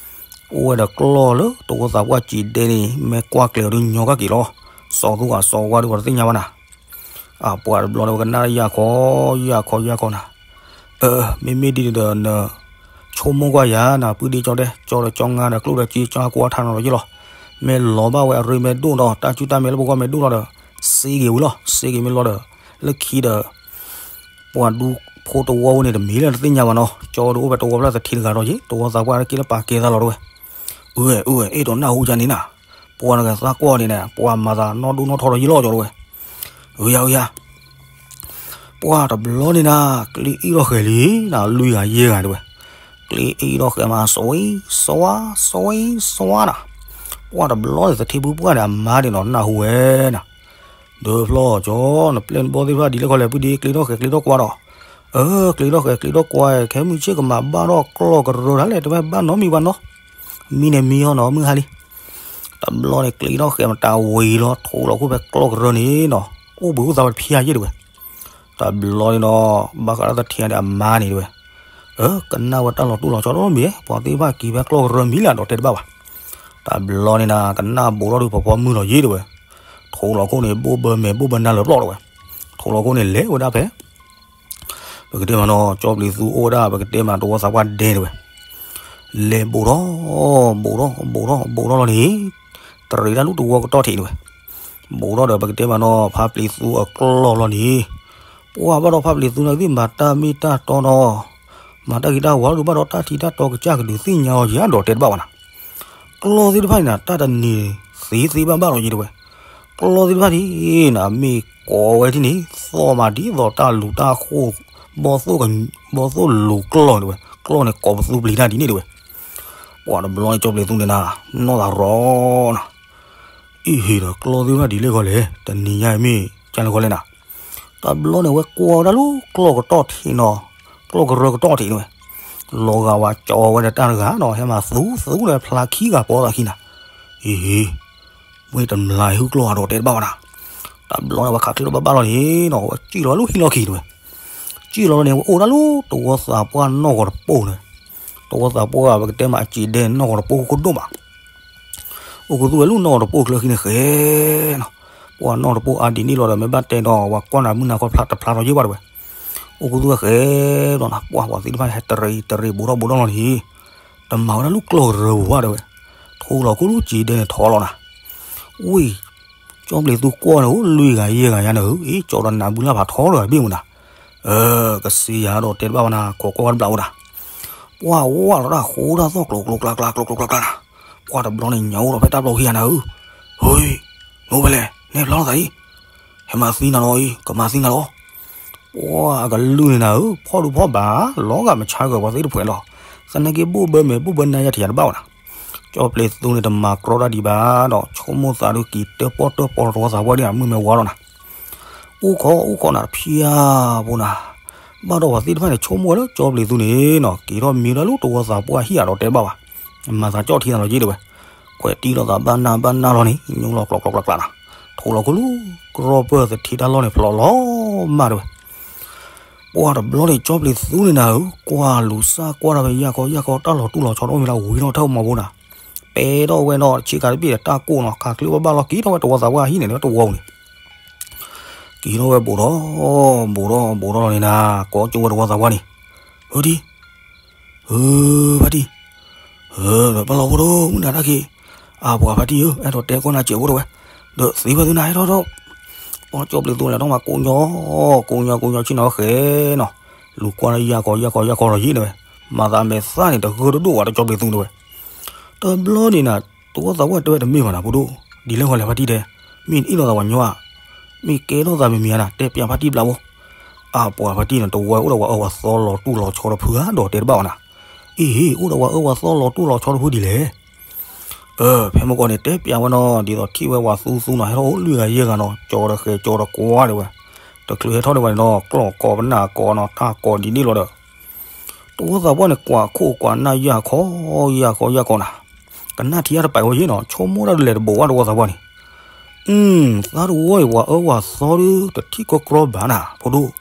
အိၣ်ဝဲဒီးကျီၢ်လၢတဝီသးပှၢ်စံးဒဲန့ၣ် မ့ၢ်ကွၢ်ကျဲၤအီၤဒုးညီကၣ်က့ၤလီၤ, စီၤသူဂၤစီၤဝါဒုးပှၤတသ့ၣ်ညါဘၣ်နၤ, အပှၤတဘျီန့ၣ်ဝဲကနၣ်ယၢ်ခီ, ယၢ်ခီယၢ်ခီနၤ, အၢ မ့မ့ၢ်ဒ်န့ၣ်ဒီးန ဆိကမိၣ်ကွၢ်ယၤနၤ ပုၢ်ဒ့ကၠီတဲ ကၠီဒီးကၠီငါဒီးကျိၣ်ဒီးစ့ ကၠီကွၢ်ထါနီၤဒီးယ့ၢ်လီၤ, မ့ၢ်လီၤဘၣ်ဝဲအရ့မဲဒိၣ်ဒီး တၢ်ဆူၣ်တၢ်မဲလၢပဂီၢ်မဲဒိၣ်လီၤဒီး စ့က့ၤဝံၤလီၤ, စ့က့ၤမ့ၢ်လီၤဒီး လၢခံဒီး ပှၤဒူဖိတဝီဝဲန့ၣ်တမံၤလၢတသ့ၣ်ညါဘၣ်နီၤ, ကၠီဒီးအိၣ်ဖဲတဝီဖျၢၣ်သထ့တဂၤဒီးယ့ၢ် တဝီသးပှၢ်က့ၤလၢပာ်ကဲသးလီၤတဝဲ, အုဝဲ အုဝဲ အဲၣ်ဒိးနၢ်ဟူယၤန့ၣ်နၤ, ပှၤနကသးကွၢ်န့ၣ်နၤ ပှၤမၤသးနီၢ်ဒိၣ်နီၢ်ထီဒီးယ့ၢ်လီၤကၠီတဝဲ, အုယၤ အုယၤ ပှၤတဘျီန့ၣ်နၤ ကျ့အံၣ်ထီၣ်ဃဲၤလံနၤ လွံၢ်ဂၤယဲၢ်ဂၤတဝဲ, ကျ့အံၣ်ထီၣ်ဃဲၤမး စဝံ စဝါ စဝံ စဝါနၤ, ပှၤတဘျီန့ၣ်သထ့ဖုပှၢ်န့ၣ် အမါန့ၣ်နီၤ နၢ်ဟူဝဲနၤ, ဒၢဖျီကၠီ နပျဲၢ်နဘီသ့ၣ်တဖၣ်ဒ်လဲၣ်ခီလဲၣ် ပုၢ်ဒ့ ကျ့ထီၣ်ဃဲၤကျ့ထီၣ်ကွါဒီး, အၢ ကျ့ထီၣ်ဃဲၤကျ့ထီၣ်ကွါ ခဲမုၢ်ဆ့ၣ်ကမၤဘၣ်ထီၣ်ကျီၢ်ကရၢတၢ်လဲၣ် တဝဲဘၣ်နီတမံၤဘၣ်နီၤ, မံန့ၣ်မံအီၤနီၤ မုၢ်ဟါလံ တဘျီန့ၣ် ကျ့ထီၣ်ဃဲၤမတၤဝံၤလီၤ ထိးလီၤခိၣ်ဖဲကျီၢ်ကရၢန့ၣ်နီၤ, အိၣ်ဘှံးအိၣ်သါဝဲတဖျါယဲၢ်တဝဲ, တဘျီန့ၣ်နီၤ ဘၣ်ဃးလၢသထ့ဒီးအမါန့ၣ်တဝဲ, အၢ ကနၣ်ဝဲတၢ်လီၤတူၢ်လီၤဆီတမံၤ ပှၤသ့ၣ်တဖၣ်က့ၤဖဲကျီၢ်ကရၢမံၤလၢဒီးတဲတဘၣ်ဘၣ်, တဘျီန့ၣ်နၤ ကနၣ်ဘူးထီၣ်ဒုးဖီဖီမုၢ်လီၤယဲၢ်တဝဲ, ထိးလီၤခိၣ်န့ၣ် ဘိၣ်ဘၢမဲာ်ဘိၣ်ဘၢနါလၢပျီၢ်တဝဲ, ထိးလီၤခိၣ်န့ၣ် လဲၤဝဲဒၣ်ဖဲ ပကတဲမးနီၤ ကၠီပျံၤသူအိၣ်ဝဲဒၣ် ပကတဲမးတဝီသးပှၢ်ဒဲတဝဲ, လဲၤဘူးထီၣ် ဘူးထီၣ် ဘူးထီၣ် ဘူးထီၣ်လီၤန့ၣ်, တရံးတၢ်လူၤတဝီကတီၢ်ထံးတဝဲ, ဘူးထီၣ်ဒီးပကတဲမးနီၤ ဖါပျံၤသူအကျီၢ်လီၤန့ၣ်, ပှၤဘၣ်ဒီးဖါပျံၤသူန့ၣ်သ့ၣ်မၤတၢ်မ့ၢ်တၢ်တီနီၤ, မၤတၢ်ဂ့ၤတၢ်ဝါဒုးဘၣ်ဒီးတၢ်ထံတၢ်တီကစၢ်ကဒုးသ့ၣ်ညါအီၤယဲၢ်ဒီးတဲတဘၣ်ဘၣ်နၤ ကျီၢ်သ့ၣ်တဖၣ်န့ၣ်နၤ တၢ်တနံၤသ့သ့ဘၣ်ဘၣ်လီၤယဲၢ်တဝဲ, ကျီၢ်သ့ၣ်တဖၣ်ဒ်နၤ မ့ၢ်ကိးဝဲဒ်န့ၣ် သီၣ်မးဒ်သိးတၢ်လူၤတၢ်ဃိၣ်, ဘီသိၣ်လူၤကျီၢ်တဝဲ, ကျီၢ်န့ၣ်ကိးပသူပျံၤတၢ်ဒ်န့ၣ်တဝဲ, ပှၤတဘျီန့ၣ် ကၠီပျံၤသူန့ၣ်နၤ နီၢ်သးရီနၤ အံၤဟ့ၣ်ဒီးကျီၢ်သ့ၣ်တဖၣ်ဒ်လဲၣ်ဂီၢ်လဲၣ်, တနံၤညါမ့ၢ်ကၢ်လဲၣ်ဂီၢ်လဲၣ်နၤ, တဘျီန့ၣ် ဝဲကွၢ်ဝဲဒၣ်လူၤကျီၢ်ကတီၢ်ထံးနီၤ, ကျီၢ်ကရၢကတီၢ်ထံးန့ၣ်ဝဲ, လီၤဂာ်ဝဲကၠီဝဲဒီးတၢ်တဂၤနီၤ ဟဲမၤသူသူဒီးဖျါခံဂၤပိာ်သးခံနၤ, အံၤဟ့ၣ် မ့ၢ်တမျၢ်ဟူကျီၢ်အဒီးတဲတဘၣ်ဝဲနၤ, တဘျီန့ၣ် ဝဲခးချ့လီၤဘၣ်ဘၣ်လီၤန့ၣ်နီၤ ဝဲစံၣ်လီၤလၢဟံၣ်လီၢ်ခံတဝဲ, စံၣ်လီၤလီၤန့ၣ် ဝဲအိၣ်ဒၣ်လူၤတဝီသးပှၢ်နီၢ်ဂီၤတပိၢ်န့ၣ်, တဝီသးပှၢ်ပကတဲမးအစံးဒဲန့ၣ် နီၢ်ဂီၤတပိၢ်ခိၣ်ဒိၣ်မး အိၣ်ခူသူၣ်ဝဲလူၤနီၢ်ဂီၤတပိၢ်ချၢခံန့ၣ်ဃဲနီၤ, ပှၤနီၢ်တပိၢ်အါဒ်န့ၣ်လီၤဒီး မ့ၢ်ဘၣ်တဲဒီး ပှၤကွၢ်နၤမုၢ်နၤခီဖျါတဖျါထီၣ်ယဲၢ်ဘၣ်တဝဲ, အိၣ်ခူသူၣ်ဝဲဃဲဒီးနၤ ပှၤပှၤသ့ၣ်တဖၣ်ဟဲတရံးတရံးဘူးထီၣ်ဘူးထီၣ်လီၤန့ၣ်, တမၤဝဲဒၣ်လူၤကျီၢ်ကရၢပူၤဘၣ်တဝဲ, ထိးလီၤခိၣ်လူၤစံးဒဲန့ၣ်ထီလီၤနၤ, ဝံၤ ကၠီပျ့ၤသူကွၢ်န့ၣ် အိၣ်လွံၢ်ဂၤယဲၢ်ဂၤညါန့ၣ်ဧၢ, အ့ ကၠီဒီးနးဘုလၢ်ဖးထီတဂၤဘ့ၣ်မနၤ, အၢ ကစ့ယၤဒီးတဲတဘၣ်ဝဲနၤ ခိးကွၢ်ဝဲတဘျးအိၣ်နၤ, ပှၢ်ဝါလီၤတၢ်ဃိတၢ်သီၣ်ကျိၤကျိၤကျါကျါကျိၤကျိၤကျါကျါနၤ, ပှၢ်တဘျီန့ၣ် ညၣ်အိၣ်ဒီးဖဲတၢ်ဘျီခံဂၤနၤဧၢ, ဟ့, နအိၣ်ဖဲလဲၣ် နဲဖျါလိာ်သးအံၤ, ဟဲမၤသံနၤလီၤအံၤ ကမၤသံနၤလီၤ ပှၢ်အကလုၢ်န့ၣ်နၤဧၢ, ဖီၣ်ဒုးဖီၣ်ဘၣ်, လီၤဂာ်မဆါဂၤပှၤသ့ၣ်တဖှဲးလီၤ, သနာ်က့ဘိၣ်ဘၢမဲာ်ဘိၣ်ဘၢနါယါထံးယၤတဘၣ်ဝဲနၤ, ကၠီပျ့ၤသူန့ၣ်တမၤကြီတၢ်ဒံးဘၣ်ဒီး ဆိကမိၣ်သးဒုးက့ၤတၢၣ်ပီၣ်တၢၣ်ပီလီၤတဝီသးပှၢ်ဒ်နၤ မုၢ်မဲာ်ဝါလီၤနၤ, အိၣ်ခိးအိၣ်ခိးနၤတဖျါဖိနၤ, ဘၣ်ဒီးပှၤသ့ၣ်တဖၣ်န့ၣ် ဆိကမိၣ်ဝဲလၢကၠီပျ့ၤသူန့ၣ်နီၤ က့ၤထီၣ်မံဝဲဒၣ်လၢတဝီသးပှၢ်ဟံၣ်အဒီးတဲတဘၣ်ဘၣ်, မၤသးကၠီၣ်ထံနၤလီၤက့ၤတဲဝဲ, ခွဲးတံၢ်လိာ်သးဘၣ်နၢ်ဘၣ်နၢ်လီၤန့ၣ် ညိလီၤကျိၤကျိၤကျါကျါနၤ, ထိးလီၤခိၣ်လူၤ ကြီပၢၢ်သထ့တၢ်လီၢ်န့ၣ် ဖျိးလီၤမၢ်တဲဝဲ ပှၢ်တဘျီန့ၣ် ကၠီပျ့ၤသူန့ၣ်နၤဧၢ, ကွၢ်လူၤစၢ်ကွၢ်ဒၣ်ဝဲယၢ်ခီယၢ်ခီ တၢ်လီၤတူၢ်လီၤဆီတအိၣ်မံၤလၢဝံၤထီၣ်ထၢၣ်မီၤဘိနၤ, ပဲထီၣ်ဝဲနီၤ ဆ့ကၤတဘ့ၣ်ဒီးတၢ်ကိၢ်နီၤ ခးချ့ဝဲဘၣ်လီၤ က့ၤထီၣ်ဝဲတဝီသးပှၢ်ဟံၣ်န့ၣ်လၢတဝီပူၤန့ၣ်, က့ၤထီၣ်ဝဲဘူးထီၣ် ဘူးထီၣ်ဘူးထီၣ်လီၤန့ၣ်နၤ ကိးကၠိဝဲတဝီသးပှၢ်န့ၣ်, ဟၢဒံ ဟၢ ဖါတံၢ်, ဟၢ ပလီၢ်ဖိဒိၣ် မုၢ်နၤတၢ်ခံး, အပှၤဖါတံၢ်ဧၢ အဲၣ်ဒိးတဲကီၢ်နၤစဲးဖိတဲဝဲ, ဒီးသ့ဖဲသုနၤဟဲထီၣ်ထီၣ်, ပှၢ်ကၠီပျ့ၤသူလဲၤထီၣ်မးကိးညီ, ကိးညီကိးညီဆ့ၣ်နီၤဃဲၤ နီၤ, လူၤကွၢ်လၢယၢ်ကီယၢ်ကီယၢ်ကီလီၤယံၤတဲဝဲ, မၤသးမဲာ်သၣ်န့ၣ် တဂၢၢ်တဒိၣ်ဝဲဒီးကၠီပျ့ၤသူတဲဝဲ, တဘျီန့ၣ်နၤ တဝီသးပှၢ်တဲဝဲတမ့ၢ်ဘၣ်နၤ ဖိဒိၣ်, ဒ်လဲၣ်ဃီလဲၣ်ဖါတံၢ်တဲ, မ့ၢ်နအ့ၣ်လိာ်သးပှၤညီဧါ, မ့ၢ်ကဲထီၣ်သးမံၤမံၤဧါနၤ တဲပျးဖါတံၢ်ဘျးဖိ, အပှၤဖါတံၢ်န့ၣ် တဝီအိၣ်ဒီးပှၤအၢပှၤသီလီၤတူၢ်လီၤဆီတဖုဧါဒီးတဲတဘၣ်ဝဲနၤ, အ့ အိၣ်ဒီးပှၤအၢပှၤသီလီၤတူၢ်လီၤဆီတဖုဒ်လဲၣ် အၢ ဖဲမုၢ်ကီၢ်န့ၣ် တဲပျးဝဲနီၤ ဒ်သိးထံၣ်ဝဲပှၤသူသူနီၤ ဟဲထီၣ်အိၣ်လွံၢ်ဂၤယဲၢ်ဂၤနီၤ ကၠီဒီးဃဲၤကၠီဒီးကွၢ်တဲဝဲ, တချုးဟဲထီၣ်ဒံးဘၣ်န့ၣ်နီၤ ကျီၢ်ကိးပနၢ်ကိးနီၤ တၢ်ကိးဒ်န့ၣ်လီၤဒီး, တဝီသးပှၢ်န့ၣ် ကွၢ်ခိၣ်ကွၢ်နၢ်ယၢ်ခီ ယၢ်ခီယၢ်ခီနၤ, ကနၣ်ထံအါတပာ်ဝဲယ့ၣ်နီၤ ဆိကမိၣ်တၢ်ဒုးလဲၤတဘိးဘၣ်တဝီသးပှၢ်န့ၣ်, အု သးတဝီအံၤ ပှၤအၢပှၤသီဒုး တထံၣ်ကီကြီဘၣ်နၤ ဖိဒိၣ်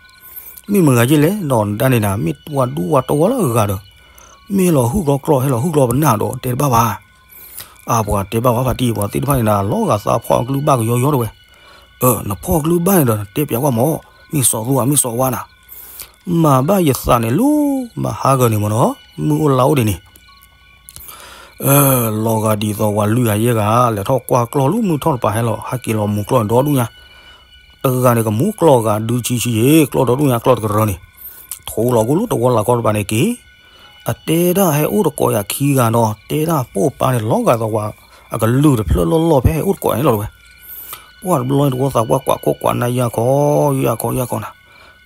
မ့ၢ်မတၤယ့ၣ်လဲၣ် ဒီးနတၢ်န့ၣ်နၤ မ့ၢ်ဝၤဒူဝၤတဝီလၢအဂၤဒီး, မ့ၢ်ဟဲလီၤဟုၣ်ကျီကျီ ဟဲလီၤဟုၣ်ကျီပနၢ်ဒီးတဲတဘၣ်ဘၣ်. အပှၤတဲဘၣ်ဝဲဖါတံၢ် ပှၤသ့ၣ်တဖၣ်န့ၣ်နၤ လီၤဂာ်သးဖီၣ်အကလုၢ်ဘၣ်ကယီယီတဲဝဲ. အၢ နဖီၣ်အကလုၢ်ဘၣ်န့ၣ်ဒီး နတဲပျးကွၢ်မး, မ့ၢ်စီၤသူဧါ မ့ၢ်စီၤဝါနၤ. မၤဘၣ်ယသးန့ၣ်လီၤ, မၤဟးဂီၤန့ၣ်မ့ၢ်နီၤ, မုၢ်အိၣ်လါအိၣ်ဒံးန့ၣ် လီၤဂာ်ဒ်သိးပှၤလွံၢ်ဂၤယဲၢ်ဂၤ လဲၤထီၣ်ကွၢ်ကျီၢ်လၢမုၢ်ထီၣ်တပၤဟဲလီၤ ဟဲက့ၤလီၤမူၤကျီၢ်ဒီဒူၣ်ညါ, တဂၤန့ၣ်ကမူၤကျီၢ်ဂၤဒုဆံဆံယ့ၣ် ကျီၢ်ဒီဒူၣ်ညါကျီၢ်တကရၢန့ၣ်, ထိလီၤကအိၣ်လၢတဝီလၢ်ခီတပၤန့ၣ်က့ၤ, အတဲဒၣ်ဟဲအိၣ်တကိးယၤခံဂၤဒီး တဲဒၣ်ပိာ်ပၤန့ၣ် လီၤဂာ်ဒ်သိးပှၤအကလုၢ်တဖျၢၣ်လီၢ်လီၢ်ဖဲဟဲအိၣ်တကိးယၤန့ၣ်လီၤတဲဝဲ. ပှၢ်တဘျီန့ၣ်တဝီသးပှၢ်ကွၢ်ခိၣ်ကွၢ်နၢ်ယၢ်ခီ, ယၢ်ခီယၢ်ခီနၤ,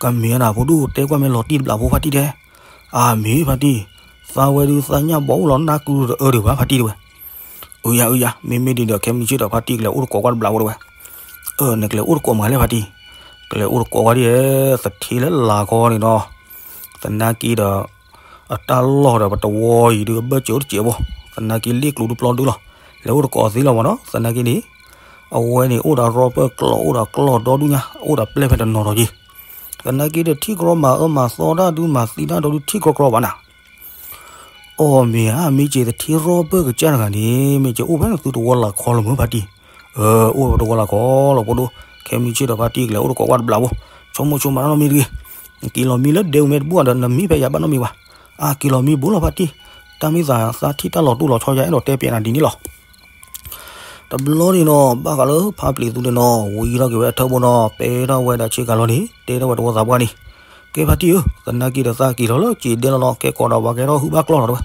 ကမ့ၢ်နၤဖိဒိၣ် တဲကွၢ်မ့ၢ်လီၤတံၢ်တဘျးဖိဖါတံၢ်တဲ, အမ့ၢ်ဖါတံၢ်, သးဝဲဒုးသးညၣ်ဘီအိၣ်လီၤနၢ်ကုတအၢဒံးဘၣ်ဖါတံၢ်တဲဝဲ. အၢယၤအၢယၤ မ့မ့ၢ်ဒ်ဒီး ခဲမုၢ်ဆ့ၣ်ဒီး ဖါတံၢ်ကလဲၤအိၣ်တကိးကွၢ်တဘျးဖိတဲဝဲ. အၢ နကလဲၤအိၣ်တကိးမးလဲၣ်ဖါတံၢ်, ကလဲၤအိၣ်တကိးဝဲဒ် သထ့လၢလၢ်ခီန့ၣ်ဒီး, သနာ်က့ဒီး, အတၢ်လီၢ်ဒီးပတဝီအံၤဒုး အဘၢၣ်စၢၤအိၣ်တစဲးဖိ, သနာ်က့လ့ၣ်ကျိၤဒုးပျီဒုလီၤ, လဲၤအိၣ်တကိးသ့လီၤမးနီၤ သနာ်က့န့ၣ်, အဝဲန့ၣ်အိၣ်ဒီးရီပၢၢ်ကျီၢ် အိၣ်ဒီးကျီၢ်ဒီဒူၣ်ညါ အိၣ်ဒီးပျဲၢ်ဖဲတနီၤဒီးက့ၤ, သနာ်က့ဒီးထံၣ်ကြီမၤအၢမၤသီတၢ်ဒုး မၤသံတၢ်ဒီးဒုးထံၣ်ကြီကြီဘၣ်နၤ အီၣ်မ့ၢ်ဧါ မ့ၢ်က့ၤသထ့ရီပၢၢ်ကစၢ်တဂၤန့ၣ် မ့ၢ်က့ၤအိၣ်ဖဲနသုတဝီလၢ်ခီလီၤမုၢ်ဖါတံၢ်. အၢ အိၣ်ဖဲတဝီလၢ်ခီလီၤဖိဒိၣ်, ခဲမုၢ်ဆ့ၣ်ဒီးဖါတံၢ်ကလဲၤအိၣ်တကိးကွၢ်တဘျးဖိ, ဆိကမိၣ်ဆိကမးနီတမံၤတဂ့ၤ, က့ၤလီၤမံလၢဒဲဝံၤမ့ၢ်တဘူၣ်ဒီး နမံဖဲယၤဘၣ်နီတမံၤဘၣ်. အါ က့ၤလီၤမံဘူးလီၤဖါတံၢ်, တၢ်မ့ၢ်သးသးထံၣ်တၢ်လီၤတူၢ်လီၤဆီယၤအဲၣ်ဒိးတဲပျးနၤဒ်န့ၣ်လီၤ. တဘျီန့ၣ်နီၤ ဘၣ်ဃးလၢဖါပျံၤသူန့ၣ်နီၤ ဝံထီၣ်က့ၤဝဲအထၢၣ်ဘိနီၤ ပဲထီၣ်ဝဲဒၣ်ဆ့ကၤလီၤန့ၣ် တဲထီၣ်ဝဲတဝီသးပှၢ်န့ၣ်, ကဲဖါတံၢ်ဧၢ, သနာ်က့ဒီးသးက့ၤထီၣ်လၢစံးဒဲလီၤနီၤ ကဲကိးဒီးပှၤကဲထီၣ်ဟုၣ်ဘၣ်ကျီၢ်လီၤတဲဝဲ.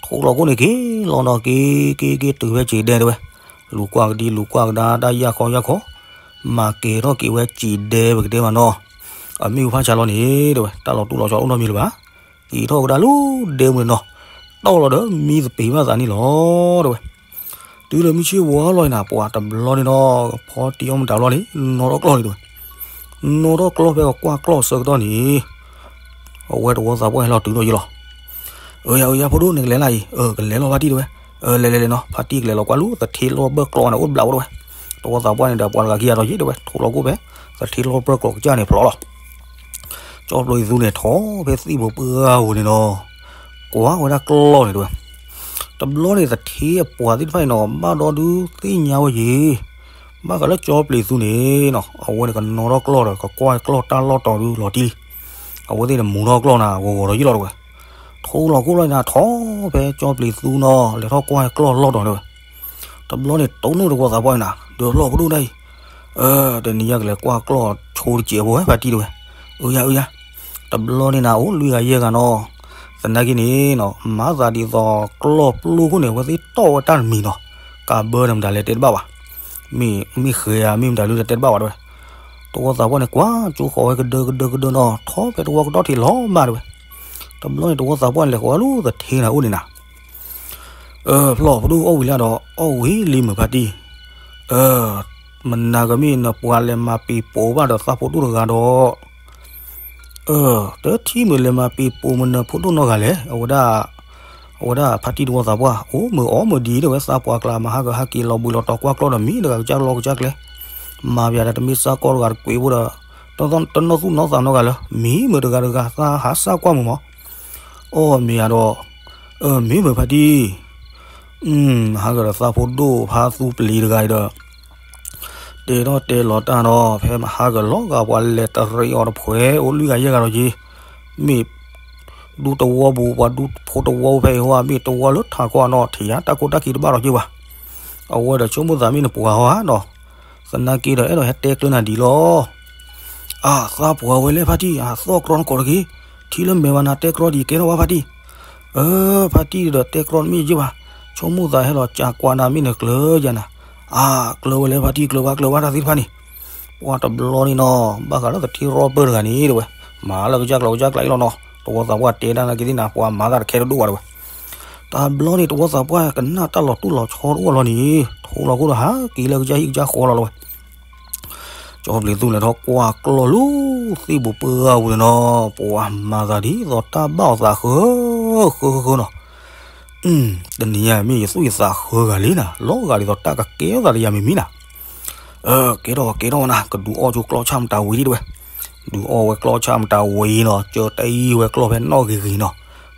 ထိၣ်လီၤခိၣ်န့ၣ်က့ၤလီၤနီၤ က့ၤက့ၤက့ၤတုၤဖဲစံးဒဲတဲဝဲ, လူၤကွၢ်ကဒံလူၤကွၢ်ကဒါ တၢ်ယၢ်ခီယၢ်ခီ, မၤကဲၤထီၣ်က့ၤဝဲစံးဒဲပကတဲမးနီၤ, အမ့ၣ်အူဖးဆါလီၤန့ၣ်တဲဝဲ တၢ်လီၤတူၢ်လီၤဆီအိၣ်နီတမံၤလၢၤဘၣ်. က့ၤထီၣ်ကဒါလၢဒဲမုၢ်န့ၣ်နီၤ, တီၢ်လီၤဒီးမံသပ့ၤဘၣ်သးန့ၣ်လီၤတဲဝဲ. တုၤလၢမုၢ်ဆ့ၣ်ဝါလီၤန့ၣ် ပှၤတဘျီန့ၣ်နီၤ ဖီတံၢ်အီၣ်မတၤလီၤန့ၣ် နီၣ်ထီၣ်ကျီၢ်န့ၣ်တဲဝဲ, နီၣ်ထီၣ်ကျီၢ်ဖဲကကွၢ်ကျီၢ်ဆၢကတီၢ်န့ၣ် အဝဲတဝီသးပှၢ်ဟဲလီၤတုၤဒီးယ့လီၤ. အၢ ယၤ အၢ ယၤ ဖိဒိၣ် နကလဲၤလၢအံၤ, အၢ ကလဲၤလီၤဖါတံၢ်တဲဝဲ. အၢ လဲၤလဲၤလဲၤနီၤ ဖါတံၢ်ကလဲၤလီၤကွၢ်လၢသထ့လီၢ်ဘၢၣ်ကျီၢ်န့ၣ် အိၣ်တဘျးဖိတဲဝဲ. တဝီသးပှၢ်န့ၣ်ဒီး ပှၤတဂၤခံဂၤဒီးယ့ၣ်တဲဝဲ ထိၣ်လီၤခိၣ်ဖဲ သထ့လီၢ်ဘၢၣ်ကျီၢ်ကစၢ်န့ၣ်ဖျိးလီၤ. ကၠီပျံၤသူန့ၣ် ထီၣ်ဖဲသံၣ်ဘိပှၢ်ဧိၤန့ၣ်နီၤ, ကွၢ်ဝဲဒၣ်ကျီၢ်န့ၣ်တဲဝဲ. တဘျီန့ၣ်သထ့အပှၤသ့ၣ်တဖၣ်န့ၣ်နီၤ ဘၣ်ဒီဒုးသ့ၣ်ညါဝဲယ့ၣ်, ဘၣ်ဃးလၢကၠီပျံၤသူန့ၣ်နီၤ အဝဲန့ၣ်ကနီၣ်ထီၣ်ကျီၢ်ဒီး ကကွၢ်ကျီၢ်တၢ်လီၢ်တီၤဒုးလီၤတံၢ်လံ. အဝဲသ့ၣ်န့ၣ်မူၤထီၣ်ကျီၢ်နၤ ဂီၤဂီၤဒီးယ့ၣ်လီၤတဲဝဲ. ထိၣ်လီၤခိၣ်လီၤနၤ ထီၣ်ဖဲကၠီပျံၤသူနီၤ လဲၤထီၣ်ကွၢ်ကျီၢ်လီၢ်တီၤတဲဝဲ. တဘျီန့ၣ် တိၢ်နီၣ်တဝီသးပှၢ်န့ၣ်နၤ ဒုးဖျီၣ်ဖိဒိၣ်ဒၣ်အံၤ, တနံၤညါကလဲၤကွၢ်ကျီၢ်ဆိတစဲးဖိဝဲ ဖါတံၢ်တဝဲ, အၢယၤအၢယၤ, တဘျီန့ၣ်နၤအိၣ်လွံၢ်ဂၤယဲၢ်ဂၤနီၤ, သနာ်က့န့ၣ်နီၤ မၤသးဒ်သိးကျီၢ်ပျိခိၣ်န့ၣ် အဝဲသ့ၣ်တီၢ်ဝဲတၢ်တမံၤနီၤ, ကးဘၢန့ၣ်မတၤလဲၣ်တဲတဘၣ်ဘၣ်, မ့ၢ်ဃဲဧါ မ့ၢ်မတၤလဲၣ်တဲတဘၣ်ဘၣ်တဝဲ, တဝီသးပှၢ်န့ၣ် ကွၢ်ကၠိဃီၤဝဲကဒၢကဒၢကဒၢနီၤ ထီၣ်ဖဲတဝီကတီၢ်ထံးလီၤမးတဝဲ, တဘျီန့ၣ်တဝီသးပှၢ်လဲၤဃီၤဝဲလၢသထ့နၤအိၣ်န့ၣ်နၤ ဖျီၣ်ပဒိၣ်အီၣ်ဝံၤလၢဒီး အီၣ်ဝံၤလံမုာ်ဖါတံၢ်, မနၤကမ့ၢ်နပှၤလဲၤမၤပ့ၤပိာ်ဘၣ်ဒီးသးဖိဒိၣ်တဂၤဒီး, တထံၣ်မုာ်လဲၤမၤပ့ၤပိာ်မနုၤဖိဒိၣ်နီတဂၤလဲၣ်, အဝဲဒၣ်, အဝဲဒၣ်ဖါတံၢ်တဝီသးပှၢ် အိၣ်မုာ်အီၣ်မုာ်ဒ်အံၤဒီး ဝဲသးပှၢ်ကျါမၤဟးဂီၤဟးက့ၤလီၤဘှံးလီၤတီၤကွၢ်ကျီၢ်ဒီး မံတဂၤကစၢ်လီၤကစၢ်ကျဲ, မၤပယၤဒီးတမ့ၢ်စၢ်ကီၢ်တဂၤတကွံာ်ဖိဒီး, တနီၣ်သူၣ်နီၣ်သးနီတဂၤလၢ မံမုာ်တဂၤတဂၤ သးဟးစၢ်ကွၢ်မုာ်မး အီၣ်မ့ၤယၤဒီး, မ့ၢ်မုာ်ဖါတံၢ်, ဟးဂီၤဒီးသးဖိဒိၣ်ဖါသူပလံၤတဂၤအံၤဒီး, တဲထီၣ်တဲလီၤတၢ်ဒီး ဖဲမဟါဂီၤလီၤဂာ်ပှၤလဲၤတရံးအီၤတဖှဲး အိၣ်လွံၢ်ဂၤယဲၢ်ဂၤဒီးက့ၤ, မ့ၢ်ဒူတဝီပူၤ ပှၤဒူဖိတဝီပူၤဖဲအံၤဟီ မ့ၢ်တဝီလၢထးကွၢ်နီၤ ထံၣ်ယၤတၢ်ကိးတၢ်ခံတဘၣ်ဒီးက့ၤဘၣ်, အဝဲဒီးဆိကမိၣ်သးမ့ၢ်နပှၤဟီဧါနီၤ, သနာ်က့ဒီးအဲၣ်ဒိးဟဲတဲကျၢၤနၤဒ်လီၤ အၢ သးပှၢ်ဝဲလဲၣ်ဖါတံၢ် အသီၣ်ကြီနကိးတက့ၢ်, ထံၣ်လၢမဲာ်ဘၣ်နၤတဲကြီဒ်ကဲထီၣ်ဝဲဖါတံၢ်, အၢ ဖါတံၢ်ဒီးတဲကြီတမ့ၢ်ယ့ၢ်ဘၣ်, ဆိကမိၣ်သးဟဲလီၤကးကွၢ်နၤမ့ၢ်နကျၢၤယၤနၤ, အၢ ကျၢၤဝဲလဲၣ်ဖါတံၢ် ကျၢၤဘၣ်ကျၢၤဘၣ်တၢ်သ့ၣ်တဖၣ်န့ၣ်, ပှၤတဘျီန့ၣ်နီၤ ဘၣ်ဃးလၢသထ့ရီပၢၢ်တဂၤန့ၣ်တဝဲ, မၤလၢကစၢ်ကျီကစၢ်ကျါအံၤလီၤနီၤ တဝီသးပှၢ်တဲဒၣ်နာ်က့သ့ၣ်နၤ ပှၤမၤသးတခဲတဒိၣ်ဘၣ်တဝဲ တဘျီန့ၣ် တဝီသးပှၢ်ကနၣ်တၢ်လီၤတိၢ်လီၤဆီတအိၣ်လီၤန့ၣ်, ထိလီၤခိၣ်ဒီးဟးက့ၤလၢကစၢ်ဟံၣ်ကစၢ်ဃီလီၤလီၤဝဲ. ကၠီပျံၤသူန့ၣ်ထီၣ်ကွၢ်ကျီၢ်လၢသ့ၣ်ပူၤပှၢ်ပူၤန့ၣ်နီၤ, ပှၤမၤသးဒ်သိးတၢ်ဘၣ်အီၤသးဃၢ ဃၢဃၢဃၢနီၤ. တနံၤညါမ့ၢ်ယသူၣ်ယသးဃၢဂၤလံနၤ, လီၤဂာ်ဒ်သိးတၢ်ကကဲထီၣ်သးဒီးယၤမံၤမံၤနၤ. ကဲထီၣ်ကဲထီၣ်ဝဲနၤ, ကဒုးအီၣ်ဆိကျီၢ်ဆၣ်မတၤဝံၤဒံးတဝဲ. ဒုးအီၣ်ဝဲကျီၢ်ဆၣ်မတၤဝံၤနီၤ, ကၢတအံၤဝဲကျီၢ်ဖဲနီၣ်ဂ့ၤဂ့ၤနီၤ.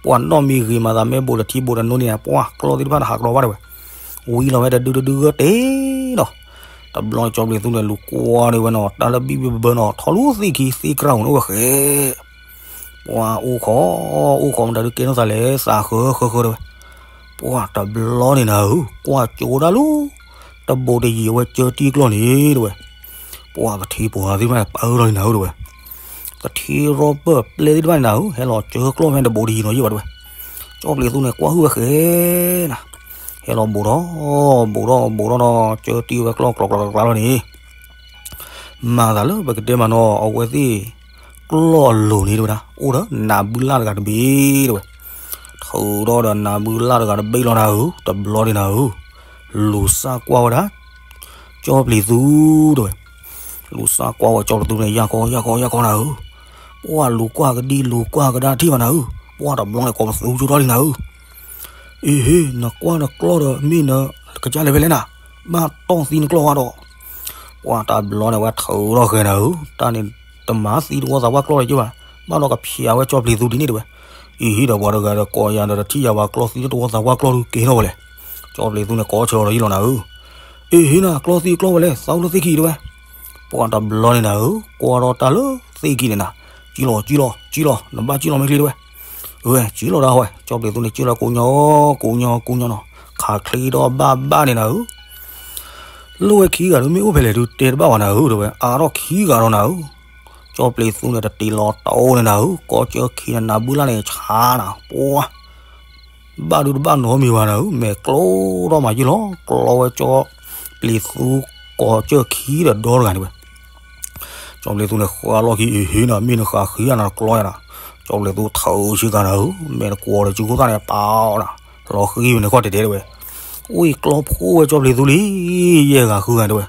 ပှၤနီၣ်မ့ၢ်ဂ့ၤမၤသးမ့ၢ်ဘိးတထံဘိးတနိန့ၣ် ပှၤကျီၢ်သ့ၣ်တဖၣ်န့ၣ်ဟးကျီဘၣ်တဝဲ. ဝံၤလီၤဝဲတဒုတဒုဂၢၢ်တ့ၢ်နီၤ. တဘျီန့ၣ် ကၠီပျံၤသူန့ၣ် လူၤကွၢ်န့ၢ်ဝဲနီၤ, တၢ်လၢဘံၣ်ဘံၣ်ဘၢဘၢနီၤ, ထီၣ်လူၤသ့ၣ်ခံသ့ၣ်ကြၢ်ဝဲန့ၣ်အိၣ်ဝဲဃဲ ပှၤအိၣ်ခိး, အိၣ်ခိးမတၤဒုးကဲထီၣ်သးလဲၣ်, သးဃၢဃၢဃၢတဝဲ. ပှၤတဘျီန့ၣ်နၤဧၢ, ကွၢ်ကၠိဒၣ်လူၤ, တဘိးတယံၤအဝဲကၢတံၢ်ကျီၢ်န့ၣ်တဝဲ. ပှၤသထ့ပှၤသ့ၣ်တဖၣ်န့ၣ် ပၢလီၤန့ၣ်နၤဧၢတဝဲ. သထ့ရီပၢၢ်ပျဲၢ်သ့ၣ်တဖၣ်န့ၣ်နၤဧၢ, ဟဲလီၤကၢကျီၢ်ဖဲန့ၣ်တဘိးတယံၤနီၤယဲၢ်ဘၣ်တဝဲ. ကၠီပျံၤသူန့ၣ် ကွၢ်ဟုၣ်ဝဲဃဲနၤ, ဟဲလီၤဘိးထီၣ်, ဘိးထီၣ်ဘိးထီၣ်နီၤ, ကၢတံၢ်ဝဲကျီၢ်ကျီၤကျီၤကျီၤလီၤန့ၣ် မၤသးလၢပကတဲမးနီၤ, အဝဲသ့ၣ်ကျီၢ်အလိၤန့ၣ်တဝဲဒၣ် အိၣ်ဒီးနးဘုလၢ်တဂၤတဘ့ၣ်တဝဲ. ထုးထီၣ်ဒီးနးဘုလၢ်တဂၤတဘ့ၣ်လီၤနၤဧၢ, တဘျီန့ၣ်နၤဧၢ, လူၤစၢ်ကွၢ်ဝဲဒၣ် ကၠီပျံၤသူတဝဲ. လူၤစၢ်ကွၢ်ဝဲကၠီပျံၤသူန့ၣ် ယၢ်ကီယၢ်ကီယၢ်ကီနၤဧၢ. ပှၢ်လူၤကွၢ်ကဒံလူၤကွၢ်ကဒါထံၣ်ဘၣ်နၤဧၢ, ပှၢ်တဘျီန့ၣ် ကိးပသူကၠိထီၣ်လံနၤဧၢ. အ့ဟ့, နကွၢ်နကျီၢ်ဒီးမ့ၢ်နကစၢ်လဲၤဖဲလဲၣ်နၤ, ဘၣ်တီၢ်သံနကျီၢ်ဝဲဒီး. ပှၢ်တဘျီန့ၣ် ဝဲထုးထီၣ်ဃဲနၤဧၢ, တၢ်န့ၣ်တမၤသံတဝီသးပှၢ်ကျီၢ်လၢၤက့ဘၣ်, ဘၣ်ဒီးကဖျးဝဲကၠီပျံၤသူဒ်န့ၣ်တဝဲ. အ့ဟ့ဒီးပှၤတဂၤဒီးကိးယၤဒီးတထံၣ်ယၤဘၣ်ကျီၢ်သံတဝီသးပှၢ်ကျီၢ်ဒုးကဲထီၣ်ဝဲလဲၣ်. ကၠီပျံၤသူန့ၣ် ကိးဆၢလီၤဒီးယလီၤနၤဧၢ. အ့ဟ့နၤ, ကျီၢ်သံကျီၢ်ဝဲလဲၣ်, သးအိၣ်လၢသ့ၣ်ခံတဝဲ. ပှၢ်တဘျီန့ၣ်နၤဧၢ, ကွၢ်ထီၣ်တၢ်လၢသ့ၣ်ခံန့ၣ်နၤ, ကံလီၤကံလီၤကံလီၤ, နဘၣ်ကံလီၤမ့ၢ်ချ့တဝဲ. ဝဲကံလီၤဒၣ်ဝဲ, ကၠီပျံၤသူန့ၣ် ကံလီၤကိးညီ, ကိးညီကိးညီနီၤ, ခးချ့ဒီးဘၣ်ဘၣ်န့ၣ်နၤဧၢ. လိၣ်ဝဲခံဂၤဒုးမ့ၢ်အိၣ်ဖဲလဲၣ်ဒုးတဲတဘၣ်ဝဲနၤဧၢတဝဲ, အါထီၣ်ခံဂၤဒီးနၤဧၢ. ကၠီပျံၤသူန့ၣ် တတ့ၤလီၤတအိၣ်န့ၣ်နၤဧၢ, ကိးကၢခံန့ၣ် နးဘုလၢ်န့ၣ်ဆါနၤ, ပှၢ် ဘၣ်ဒုးတဘၣ်နီတမံၤဘၣ်နၤဧၢ, မဲာ်ကျိထီၣ်မးယုၢ်လီၤ, ကျီဝဲကၠီပျံၤသူ ကိးကၢခံဒီးဒီတဂၤန့ၣ်ဝဲ. ကၠီပျံၤသူန့ၣ် ဃၢလီၢ်ခံ အ့ဟ့နၤ, မ့ၢ်နဃးဃံဧါနၤ ကျီဧါနၤ. ကၠီပျံၤသူထုးဆံကၤနၤဧၢ, မဲာ်တကွီၤဒီးစုခိၣ်သၣ်န့ၣ် ပာ်အီၤနၤ, လီၤဃံမ့ၢ်န့ၣ်ခီၣ်တဲာ်တဲာ်တဝဲ. ဝံၢ်ကျီဖိဝဲကၠီပျံၤသူလံ, ယဲၢ်ဂၤဃုဂၤတဲဝဲ.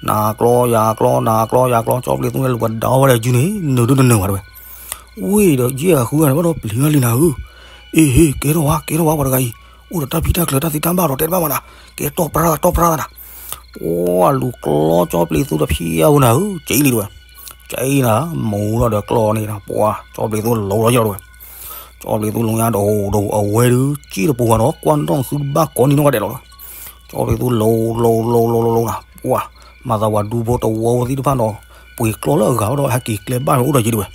နၤကျီယၤကျီ နၤကျီယၤကျီ, ကၠီပျံၤသူန့ၣ် လူၤပဒီဝဲဒီးယုၢ်န့ၣ် နုာ်ဒုတနုာ်ဘၣ်တဲဝဲ. ဝံၢ်ဒီးယဲၢ်ဂၤဃုဂၤန့ၣ် ဘၣ်ဒီးပျံၤဝဲလံနၤဧၢ. အ့ဟ့ ကဲထီၣ်ဝဲ ကဲထီၣ်ဝဲ ပှၤတဂၤအံၤ, အိၣ်ဒီးတၢ်ဖံးတၢ်ကျၢၤတၢ်သံတၢ်ဘၣ်ဒီးတဲတဘၣ်မးနၤ, ကဲတီၢ်ပြၢ် တီၢ်ပြၢ်နၤ. ပှၢ်လူၤကျီကၠီပျံၤသူတဖံးအါဝဲနၤဧၢ, ကဲလံတဲဝဲ. ကဲနၤ, မူထီၣ်ဒီးကျီန့ၣ်နၤ, ပှၢ် ကၠီပျံၤသူလီၤလီၤယီၤတဲဝဲ. ကၠီပျံၤသူလီၤညါဒီး အဝဲဒုး ကံၣ်တပူၤဃီနီၤ, ကွၢ်နီၣ်သုတဘၣ်ကိးနံၤနီၢ်ကဒဲးလီၤ. ကၠီပျံၤသူလီၤလီၤလီၤလီၤလီၤနၤ, ပှၢ် မၤသးဝဲဒူဖိတဝီဖိသ့ၣ်တဖၣ်နီၤ, ပှ့ၤကျီလၢအဂၤဒီးဟဲက့ၤကျဲဘၣ်န့ၣ်အိၣ်ဒီးက့ၤတဲဝဲ.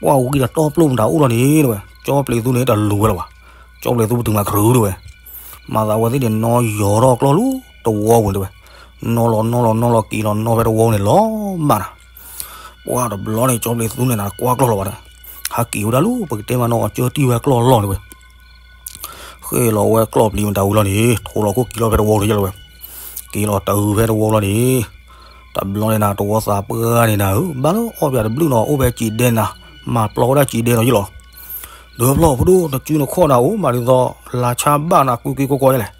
ပှၢ်ဝံၤဒီးတီၢ်ပျိၢ်မတၤအိၣ်လီၤန့ၣ်တဲဝဲ, ကၠီပျံၤသူန့ၣ်တလူၤဝဲလၢၤဘၣ်. ကၠီပျံၤသူပတုာ်မၤကရူၤတဲဝဲ. မၤသးဝဲသ့ၣ်န့ၣ်နီၤယီၤထီၣ်ကျီလူၤတဝီပူၤတဲဝဲ. နီၣ်လီၤနီၣ်လီၤနီၣ်လီၤက့ၤလီၤနီၣ်ဖဲတဝီန့ၣ်လီၤမးနၤ. ပှၤတဘျီန့ၣ် ကၠီပျံၤသူန့ၣ်နၤ တကွၢ်ကျီၢ်လီၤဘၣ်ဒီး ဟးက့ၤဝဲဒၣ်လၢ ပကတဲမးနီၣ် ကၠီတံၢ်ဝဲကျီၢ်လီၢ်န့ၣ်ဝဲ ဃ့ၢ်လီၤဝဲကျီၢ်ပျံၤမတၤဝံၤလီၤန့ၣ် ထိးလီၤခိၣ်က့ၤလီၤဖဲတဝီလီၤယဲလီၤဝဲ, က့ၤလီၤတၢ်အုးဖဲတဝီလီၤန့ၣ်, တဘျီန့ၣ်နၤ တဝီသးပှၢ်န့ၣ်နၤဧၢ ဘၣ်လၢအီၣ်ပၠးတဘျုးနီၤ အိၣ်ဖဲစံးဒဲနၤ, မၤပျီဝဲဒၣ်စံးဒဲနီၤယဲလီၤ. ဒီးဖျီၣ်ဖိဒိၣ် နစုနခီၣ်နၤအိၣ်မးဒ်သိး လါဆါဘၣ်နၤ ကွ့ကွ့ကွီကွီယဲလဲၣ်.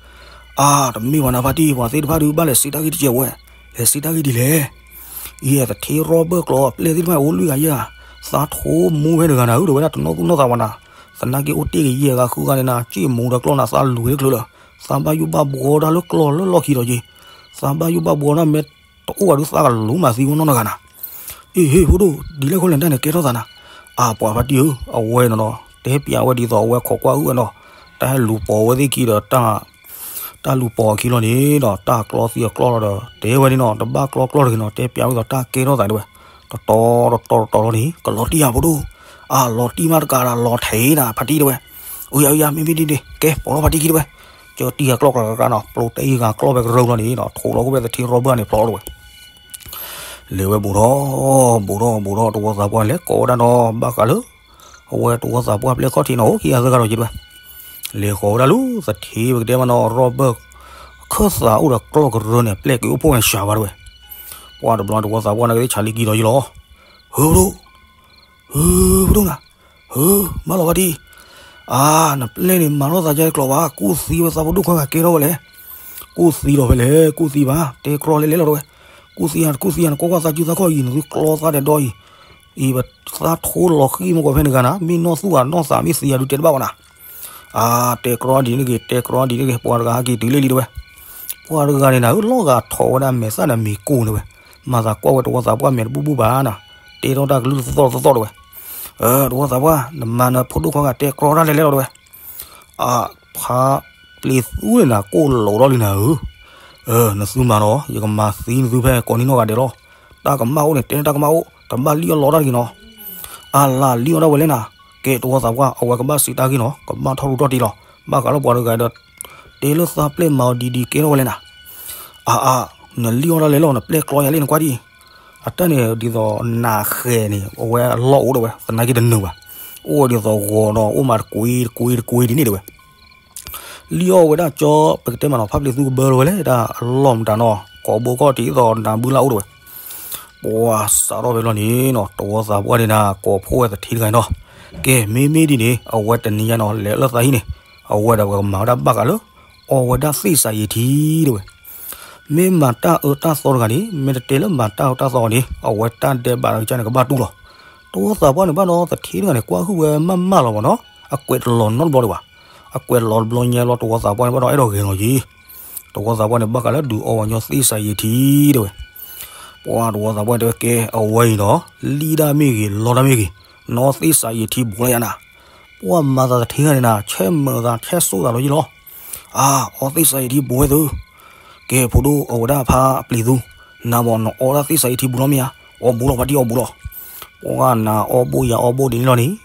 အါ တမ့ၢ်ဘၣ်နၤဖါတံၢ် ပှၤသ့ၣ်တဖၣ်ဒုးဘၣ်လဲၤစံးတၢ်ဂ့ၢ်တကဲဝဲ, လဲၤစံးတၢ်ဂ့ၢ်ဒ်လဲၣ်. ယဲသထ့ရီဘၢၣ်ကျီအပျဲၢ်သ့ၣ်တဖၣ်အိၣ်လွံၢ်ဂၤယဲၢ်ဂၤ, သးထိမူဖဲတဂၤနၤဧၢ ဒီးဝဲဒၣ်တနီၣ်သူၣ်နီၣ်သးဝဲနၤ, သနာ်က့အိၣ်တ့ၢ်ကယဲၢ်ဂၤဃုဂၤန့ၣ်နၤ စ့ၢ်မူဒီးကျီၢ်နၤ သးလူၤဝဲတချုးလၢၤ, သးဘၣ်ယိၣ်ဘၣ်ဘှီတၢ်လၢကျီၢ်လၢလီၢ်ခံဒီးက့ၤ, သးဘၣ်ယိၣ်ဘၣ်ဘှီတၢ်မ့ၢ်တအိၣ်ဘၣ်ဒုးသးကလူၤမးသံဝဲနီၢ်နီၢ်ဂၤနၤ. အ့ ဟ့ၣ်ဖိဒိၣ် ဒ်လဲၣ်ခီလဲၣ်တၢ်န့ၣ် ကဲထီၣ်သးနၤ. အါ ပှၤဖါတံၢ်ဧၢ အဝဲနီၤနီၤ တဲပျးဝဲဒ်သိးအဝဲခိးကွၢ်အုၣ်ဝဲနီၤ, တၢ်ဟဲလူၤပိာ်ဝဲသ့ၣ်ခံဒီး တၢ်လူၤပိာ်အခံလီၤန့ၣ်ဒီး တၢ်ကျီသံအကျီလီၤဒီး တဲဝဲန့ၣ်နီၤ တဘၣ်ကျီကျီတဂ့ၤနီၤ တဲပျးဝဲဒ်သိးတၢ်ကဲထီၣ်သးတဲဝဲ, တတီတတီတတီလီၤန့ၣ် ကလီၤတံၢ်ဧါဖိဒိၣ်, အါ လီၤတံၢ်မးတကးဒီးလီၤထဲးနၤ ဖါတံၢ်တဲဝဲ, အယၤ အယၤ မ့မ့ၢ်ဒ်န့ၣ် ကဲပိာ်လီၤဖါတံၢ်ခံတဲဝဲ, ကၠီတံၢ်ဂၤကျီၢ်ကျီၢ်ကျီၢ်နီၤ ပျိတ့ၢ်ဂၤကျီၢ်ဖဲကရၢလီၤန့ၣ်နီၤ ထိးလီၤခိၣ်ဖဲသထ့ရီဘၢၣ်န့ၣ်ဖျီလီၤတဲဝဲ လဲၤဝဲဘူးထီၣ် ဘူးထီၣ် ဘူးထီၣ် တဝီသးပှၢ်လဲၤကိးဝဲဒၣ်နီၤ ဘၣ်ဃးလၢ အဝဲတဝီသးပှၢ်ပျဲၢ်ခီၣ်ထံးနီၤ အိၣ်ခံဂၤသၢဂၤဒီးယတဲဝဲ, လဲၤဃီၤဝဲဒၣ်လၢသထ့ပကတဲမးနီၤ ရီဘၢၣ် ခၢၣ်သးအိၣ်ဒီးကျီၢ်ကရၢန့ၣ် ပျဲၢ်က့ၤအိၣ်ဖှိၣ်ဝဲစှၤဝဲတဲဝဲ, ပှၤတဘျီတဝီသးပှၢ်န့ၣ်ကသ့ၣ်ဆးလံကံဒီးယလီၤ, ဟၢ ဘၣ်လီၤဖါတံၢ် ဟၢ ဘၣ်လီၤဖါတံၢ်, အါ နပျဲၢ်န့ၣ်မၤထီၣ်သးကဲတကျိၤဘၣ် ကူၣ်သံဝဲသးဖိဒိၣ်ခွါဂၤကဲထီၣ်ဝဲလဲၣ်, ကူၣ်သံလီၤဖဲလဲၣ် ကူၣ်သံဘၣ် တဲကြီလဲလဲလီၤတဲဝဲ, ကူၣ်သံယါ ကူၣ်သံယါ နကွၢ်ကွၢ်သးစုသးခီၣ်အံၤ နသုကျီသးဒီးဒီအံၤ, အံၤပသးထိလီၤဃံမ့ၢ်ကီးဖဲန့ၣ်ဂၤနၤ မ့ၢ်နီၢ်သူၣ်ဂၤနီၢ်သးမ့ၢ်သံယါဒုးတဲတဘၣ်ဝဲနၤ, အါ တဲကြီဒ်န့ၣ်တဂ့ၤ တဲကြီဒ်န့ၣ်တဂ့ၤ ပှၤတဂၤဟဲက့ၤတုၤလံလံတဲဝဲ, ပှၤတဂၤန့ၣ်နၤဧၢ လီၤဂာ်ထီၣ်ဝဲဒၣ်မဲာ်သၣ်ဒီးမ့ၤကိၢ်တဲဝဲ, မၤသးကွၢ်ဝဲတဝီသးပှၢ်မဲာ်တဘူၣ်ဘူၣ်ဘၣ်နၤ, တဲထီၣ်တၢ်ကလုၢ်သီၣ်သီၣ်တဲဝဲ, တဝီသးပှၢ် နမၤနဖိဒိၣ်ခွါဂၤတဲကြီတၢ်လဲလဲလီၤတဲဝဲ အဖါပျ့ၤသူန့ၣ်နၤ ကိၣ်လိာ်ထီၣ်လံနၤဧၢ, နသုမၤနီၤ ယကမၤသံနသုဖဲကိးနံၣ်နီၢ်ဂၤဒဲးလီၤ, တၢ်ကမၣ်အိၣ်န့ၣ် တဲတၢ်ကမၣ်အိၣ် တဘၣ်လံၣ်အီၣ်လီတၢ်တဂ့ၤနီၤ, အလၢလံၣ်အီၣ်ဒၣ်ဝဲလဲၣ်နၤ, ကဲတဝီသးပှၢ် အဝဲကဘၣ်စံးတၢ်ဂ့ၢ်နီၤ ကဘၣ်ထီၣ်ရူၢ်ထီၣ်တ့ၢ်လီၤ, ဘၣ်ဃးလၢပှၤတဂၤဒီး တဲလၢသးပျဲၢ်မၤအီၤဒ်ဒ်ကဲထီၣ်ဝဲလဲၣ်နၤ အါအါ, နလံၣ်အီၣ်ဒၣ်လဲာ်လီၤ နပျဲၢ်ကြီယၤလံ နကွၢ်ဒံး, အတၢ်န့ၣ်ဒ်သိးနဃဲၤန့ၣ် အဝဲအလီၢ်အိၣ်တဲဝဲ သနာ်က့တနုာ်ဘၣ်, အိၣ်ဝဲဒ်သိးဂီၤဒီး အိၣ်မးတကွ့တကွ့တကွ့ဒ်န့ၣ်တဲဝဲ, လံၣ်အီၣ်ဝဲဒၣ်ကၠီ ပကတဲမးနီၤ ဖါပျ့ၤသူကဘၢလီၤဝဲလဲၣ် တၢ်အလီၢ်မတၤနီၤ ကိးဘိခီၣ်ထံးသိးနၢ်ဘုလၢ်အိၣ်တဲဝဲ ပှၤစးထီၣ်ဖဲလီၤန့ၣ်နီၤ တဝီသးပှၢ်န့ၣ်နၤ ကိးဖှိၣ်ဝဲသထ့တဂၤနီၤ, ကဲ မ့မ့ၢ်ဒ်န့ၣ် အဝဲတနံၤညါနီၤ လဲၤလၢသးဟံၣ်န့ၣ် အဝဲဒီးပကမၤဝဲဒၣ်ဘၣ်ဃးလၢ အီဝဲဒၣ်သ့ၣ်စးယံာ်ထံတဲဝဲ, မ့ၢ်မၤတၢ်အၢတၢ်သီတဂၤန့ၣ် မ့ၢ်တတဲလၢမၤတၢ်အၢတၢ်သီန့ၣ် အဝဲတၢ်ဒဲးဘးတကစၢ်န့ၣ် ကဘၣ်တူၢ်လီၤ. တဝီသးပှၢ်န့ၣ်ဘၣ်ဒီး သထ့တဂၤန့ၣ် ကွၢ်ဟုၣ်ဝဲမးမးလီၤမးနီၤ, အကွဲးတလီၤနီတဘျီဒံးဘၣ်. အကွဲးတလီၤတဘျီညါလီၤ တဝီသးပှၢ်န့ၣ်ဘၣ်ဒီး အဲၣ်ဒိးဂဲၤလီၤက့ၤ တဝီသးပှၢ်န့ၣ် ဘၣ်ဃးလၢဒုးအီဝဲညီသ့ၣ်စးယံာ်ထံတဲဝဲ. ပှၤတဝီသးပှၢ်န့ၣ်တဲဝဲ ကဲအဝဲအံၤနီၤ, လံၣ်ဒၣ်မ့ၢ်ဂ့ၤ လီဒၣ်မ့ၢ်ဂ့ၤ, နအီသ့ၣ်စးယံာ်ထံဘူးလၢယၤနၤ. ပှၤမၤသးသထ့တဂၤန့ၣ်နၤ ဆဲးမုာ်သးဆဲးစိၣ်သးလီၤယံလီၤ. အါ, အီသ့ၣ်စးယံာ်ထံဘူးဝဲသု. ကဲဖိဒိၣ် အဝဲဒၣ်ဖါပျံၤသူ, နၤဘၣ်နအီဒၣ်သ့ၣ်စးယံာ်ထံဘူးလီၤမ့ၢ်ဧါ. အီဘူးလီၤ ဖါတံၢ်အီဘူးလီၤ. ပှၤနၤအီဘိယၤအီဘိဒ်န့ၣ်လီၤန့ၣ်,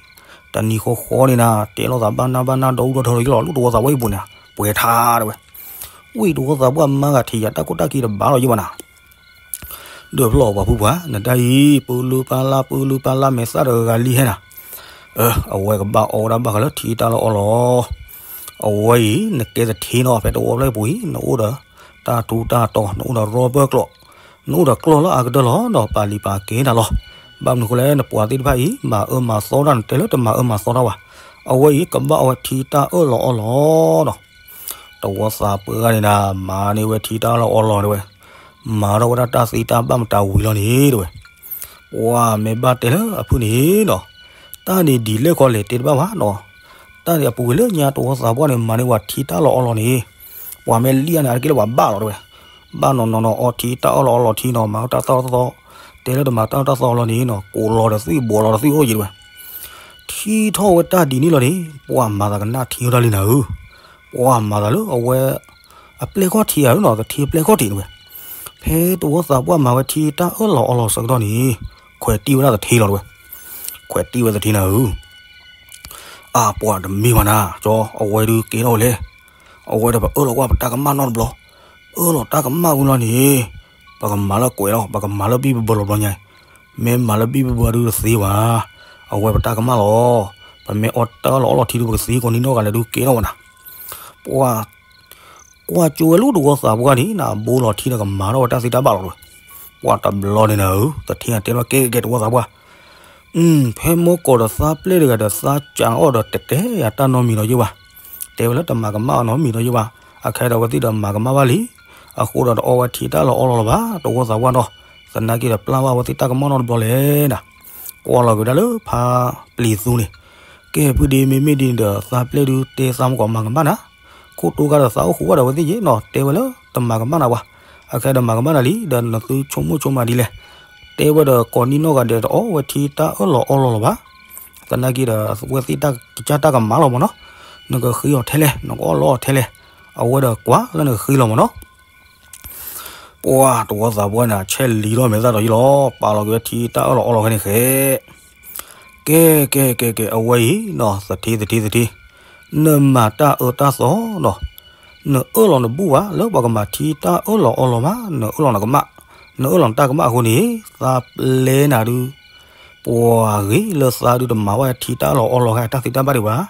တနံၤဃီဃီန့ၣ်နၤ တဲလိာ်သးဘၣ်နၢ်ဘၣ်နၢ်ဒီဒူၣ်ဒီထၢလီၤယံလီၤ လၢတဝီသးပှၢ်အံၤပူၤန့ၣ်, ပှဲၤထါတဲဝဲ. ဝံၤတဝီသးပှၢ်မါဂၤထံးယၤ တၢ်ကိၢ်တၢ်က့တဘၣ်လီၤယံဘၣ်နၤ. ဒီးဖျီၣ်ပှၤဖုပှၤ နတၢ်အံၤ ပၢလုပၢ်လၢ်ပၢလုပၢ်လၢ်မဲာ်သၣ်တဂၤလံဟဲနၤ. အဝဲကဘၣ်အီဝဲဒၣ်ဘၣ်ဃးလၢထံတၢ်လီၢ်အီလီၤ. အဝဲအံၤ နကဲသထ့နီၤ ဖဲတဝီဖျၢၣ်အံၤပူၤအံၤ နအိၣ်ဒီး တၢ်ထူတၢ်တီၤ နအိၣ်ဒီးရီဘၢၣ်ကျီး, နအိၣ်ဒီးကျီၢ်လၢအကတၢၢ်လီၤ ဒီးပာ်လံာ်ပာ်ကဲနၤလီၤ. ဘၣ်မနုၤဃိလဲၣ် နပှၤသ့ၣ်တဖၣ်အံၤ မၤအၢမၤသီတၢ် နတဲလၢတမၤအၢမၤသီတၢ်ဘၣ်. အဝဲအံၤကဘၣ်အီဝဲထံတၢ်အၢၣ်လီၤအီလီၤနီၤ. တဝီသးပှၢ်ဂၤန့ၣ်နၤ မၤန့ၢ်ဝဲထံတၢ်အၢၣ်လီၤအီလီၤတဲဝဲ, မၤထီၣ်ဝဲဒၣ်တၢ်သ့တၢ်ဘၣ်မတၤဝံၤလီၤန့ၣ်တဲဝဲ. ပှၤမ့ၢ်ဘၣ်တဲလၢအဖုၣ်န့ၣ်နီၤ, တၢ်န့ၣ်ဒ်လဲၣ်ခီလဲၣ်တဲတဘၣ်ဘၣ်နီၤ. တၢ်န့ၣ်အပူၤကွံာ်လၢညါတဝီသးပှၢ်န့ၣ် မၤန့ၢ်ဝဲထံတၢ်လီၢ်အီလီၤန့ၣ်, ပှၤမ့ၢ်လံၣ်အါန့ၣ် အါတက့ၢ်လၢပှၤဘၣ်လီၤတဲဝဲ. ဘၣ်နီၤနီၤနီၤ အီထံတၢ်အၢၣ်လီၤအီလီၤထံနီၤ မၤတၢ်သီၣ်တၢ်သီ, တဲလၢတမၤတၢ်သီၣ်တၢ်သီလီၤန့ၣ်နီၤ ကိးလီၤဒီးသွံၣ်ဘှီးလီၤဒီးသွံၣ်အိၣ်ယံၤတဲဝဲ. ထံၣ်ထီၣ်ဝဲတၢ်ဒ်န့ၣ်လီၤန့ၣ် ပှၤမၤသးကနၣ်ထံဝဲဒၣ်လံနၤဧၢ. ပှၤမၤသးလၢအဝဲ အပျဲၢ်ခီၣ်ထံးဧါနီၤ သထ့ပျဲၢ်ခီၣ်ထံးတဲဝဲ. ဖဲတဝီသးပှၢ်မၤဝဲထံတၢ်အၢၣ်လီၤအီလီၤဆၢကတီၢ်န့ၣ် ခွဲးတံၢ်ဝဲဒၣ်သထ့လီၤတဲဝဲ. ခွဲးတံၢ်ဝဲသထ့နၤဧၢ. အါ ပှၤတမ့ၢ်ဘၣ်နၤ ကၠီ အဝဲဒုးကဲထီၣ်ဝဲလဲၣ်. အဝဲဒီးပအၢၣ်လီၤကွၢ်ပတၢ်ကမၣ်နီတဘျီ, ပ အၢၣ်လီၤတၢ်ကမၣ်ဝံၤလီၤန့ၣ်, ပကမၤလၢကွဲးလီၤ, ပကမၤလၢဘံၣ်ဘၢလီၤဘျီညါ, မ့ၢ်မၤလၢဘံၣ်ဘၢဒုးတသ့ဘၣ်, အဝဲပတၢ်ကမၣ်လီၤ. ပမ့ၢ်အီၣ်တၢ်အၢၣ်လီၤအီလီၤထံဒုး ပကသ့ကိးနံၤနီၢ်ဂၤလဲၣ်ဒုးကဲထီၣ်ဝဲနၤ. ပှၤ ကွၢ်ကၠိဝဲလၢတဝီသးပှၢ်န့ၣ် နဘိလီၤထံဒီးကမၤထီၣ်ဝဲတၢ်သ့တၢ်ဘၣ်လီၤဝဲ. ပှၤတဘျီန့ၣ်နၤဧၢ, သထ့တဲလီၤကဲကဲတဝီသးပှၢ် ဖဲမီၢ်ကီးဒီးသးပျဲၢ်တဂၤဒီးသးကးအီၣ်ဒီးတတဲယၤတၢ်နီတမံၤဒီးယ့ၢ်ဘၣ်, တဲဝဲလၢတမၤကမၣ်အီၤနီတမံၤဒီးယ့ၢ်ဘၣ်, အခဲဒီးအဝဲသ့ၣ်ဒီးမၤကမၣ်ဘၣ်လံ, အဃိဒီးတအီၣ်ဝဲထံတၢ်အၢၣ်လီၤအီလီၤလၢၤဘၣ် တဝီသးပှၢ်နီၤ, သနာ်က့ဒီးပျၢ်ဘၣ်ဝဲသ့ၣ်တၢ်ကမၣ်နီတဘျီလဲၣ်နၤ. ကွၢ်လီၤက့ၤဝဲဒၣ်လၢဖါပျံၤသူန့ၣ်, ကဲဖုဒ့မ့မ့ၢ်ဒ်န့ၣ်ဒီးသးပျဲၢ်ဒုးတဲသးမကီးမၤကမၣ်နၤ, ခိၣ်တိဂၤဒီးသးအိၣ်ဃုာ်ဝဲဒီးဝဲသ့ၣ်ယ့ၢ်နီၤ တဲဝဲလၢတမၤကမၣ်နၤဘၣ်, အခဲဒီးမၤကမၣ်နၤလံ ဒီးနသုဆိကမိၣ်ဆိကမးဒ်လဲၣ်, တဲဝဲဒီးကိးနံၤနီၢ်ဂၤဒဲးတအီၣ်ဝဲထံတၢ်အၢၣ်လီၤအီလီၤလၢၤဘၣ်, သနာ်က့ဒီးဝဲသ့ၣ်တၢ်ကစၢ်တၢ်ကမၣ်လီၤမးနီၤ, နကဃ့အီၤထဲလဲၣ် နကအီၣ်လီအီၤထဲလဲၣ်, အဝဲဒီးကွၢ်လၢနကဃ့လီၤမးနီၤ. ပှၤတဝီသးပှၢ်န့ၣ် ဆဲးလံၤထီၣ်မဲာ်သၣ်ဒီးယ့ၢ်လီၤ, ပာ်လီၤက့ၤဝဲထံတၢ်အၢၣ်လီၤအီလီၤခဲန့ၣ်ဃဲ ကဲကဲကဲကဲ အဝဲအံၤနီၤ သထ့ သထ့ သထ့, နမၤတၢ်အၢတၢ်သီနီၤ, နအၢၣ်လီၤနဘူၣ်ဘၣ်လၢပှၤကမၤထံတၢ်အၢၣ်လီၤအီလီၤမး, နအၢၣ်လီၤနကမၣ်, နအၢၣ်လီၤနတၢ်ကမၣ်အဃိန့ၣ်, သးပျဲနၤဒုး ပှၤဂ့ၤလၢသးဒုးတမၤဘၣ်ထံတၢ်အၢၣ်လီၤအီလီၤဂ့ၤတၢ်သ့တၢ်ဘၣ်ဒံးဘၣ်,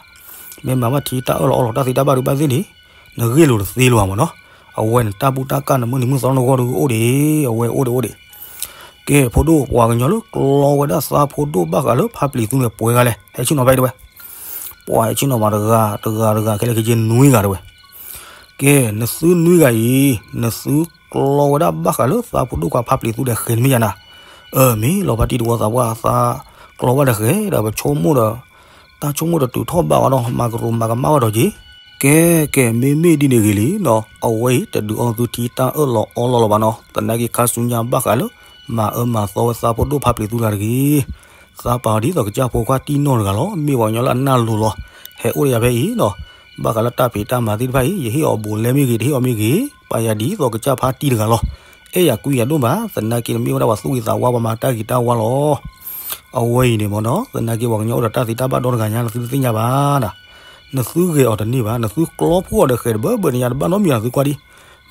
မ့ၢ်မၤဘၣ်ထံတၢ်အၢၣ်လီၤအီလီၤတၢ်သ့တၢ်ဘၣ်ဒံးဘၣ်သ့ၣ်န့ၣ်, နဂ့ၢ်လိာ်တသ့လၢၤဘၣ်မးနီၤ, အဝဲန့ၣ်တၢ်ဘူၣ်တၢ်ကၢ်နမုၢ်နံၤမုၢ်သီနဂီၢ်ဒုးအိၣ်ဒံး, အဝဲအိၣ်ဒံးအိၣ်ဒံး ကဲ ဖိဒိၣ် ပှၤကညီလၢကျီဝဲဒၣ်သးဖိဒိၣ်ဘၣ်ဃးလၢဖါပျံၤသူန့ၣ် ပှဲၤဂၤလဲၣ်, ဟဲဆ့ၣ်နီၤဖဲအံၤတဲဝဲ, ပှၤဟဲဆ့ၣ်နီၤမးတဂၤ တဂၤတဂၤခဲလၢာ်ခဲဆ့နွံဂၤတဲဝဲ, ကဲ နသုနွံဂၤအံၤ နသုကျီဝဲဒၣ်ဘၣ်ဃးလၢသးဖိဒိၣ်ခွါဖါပျံၤသူဒီးဃဲၤနမ့ၢ်ယၤနၤ, အၢၣ်မ့ၢ်လီၤဖါတံၢ်တဝီသးပှၢ်သးကျီဘၣ်ဒီးဃဲၤဒီးပဆိကမိၣ်ဒီး တၢ်ဆိကမိၣ်တတုၤထီၣ်ဘၣ်ဝဲဒီး မၤကရူၤမၤကမၣ်ဝဲဒီးက့ၤ, ကဲ ကဲ မ့မ့ၢ်ဒ်န့ၣ်ဂ့ၤလံနီၤ, အဝဲအံၤတဒုးအီၤသုထံတၢ်အၢၣ်လီၤအီလီၤလၢၤဘၣ်နီၤ, သနာ်က့ခါဆူညါဘၣ်ဃးလၢ မၤအၢမၤသီဝဲသးဖိဒိၣ်ဖါပျံၤသူတဂၤတဂ့ၤ, သးပာ်အီၤဒ်သိးကစၢ်ဖိခွါတံၢ်နီၢ်တဂၤလီၤ, မ့ၢ်ပှၤကညီလၢအနၢ်လိၤလီၤ, ဟဲအိၣ်ဒီးယၤဖဲအံၤနီၤ, ဘၣ်ဃးလၢတၢ်ဖံးတၢ်မၤသ့ၣ်တဖၣ်အံၤ ယဟ့ၣ်အီၤဘူးလဲမ့ၢ်ဂ့ၤ တဟ့ၣ်အီၤမ့ၢ်ဂ့ၤ, ပာ်ယၤဒ်သိးကစၢ်ဖါတံၢ်တဂၤလီၤ, အဲၣ်ယၤကွံယၤဒိၣ်မး, သနာ်က့နမ့ၢ်ဝဲဒၣ်ပှၤသူၣ်ဂ့ၤသးဝါ ပှၤမၤတၢ်ဂ့ၤတၢ်ဝါလီၤ အဝဲအံၤန့ၣ်မ့ၢ်နီၤ သနာ်က့ပှၤကညီအိၣ်ဒီးတၢ်သံတၢ်ဘၣ်ဒီတဂၤညါ နသုတသ့ၣ်ညါဘၣ်နၤ, နသုဂဲၤအီၤတန့ၢ်ဘၣ်, နသုကျီဖှိၣ်အီၤဒီးဃဲၤတဘၢဘၢန့ၣ်ညါတဘၣ်နီတမံၤ နသုကွၢ်ဒံး,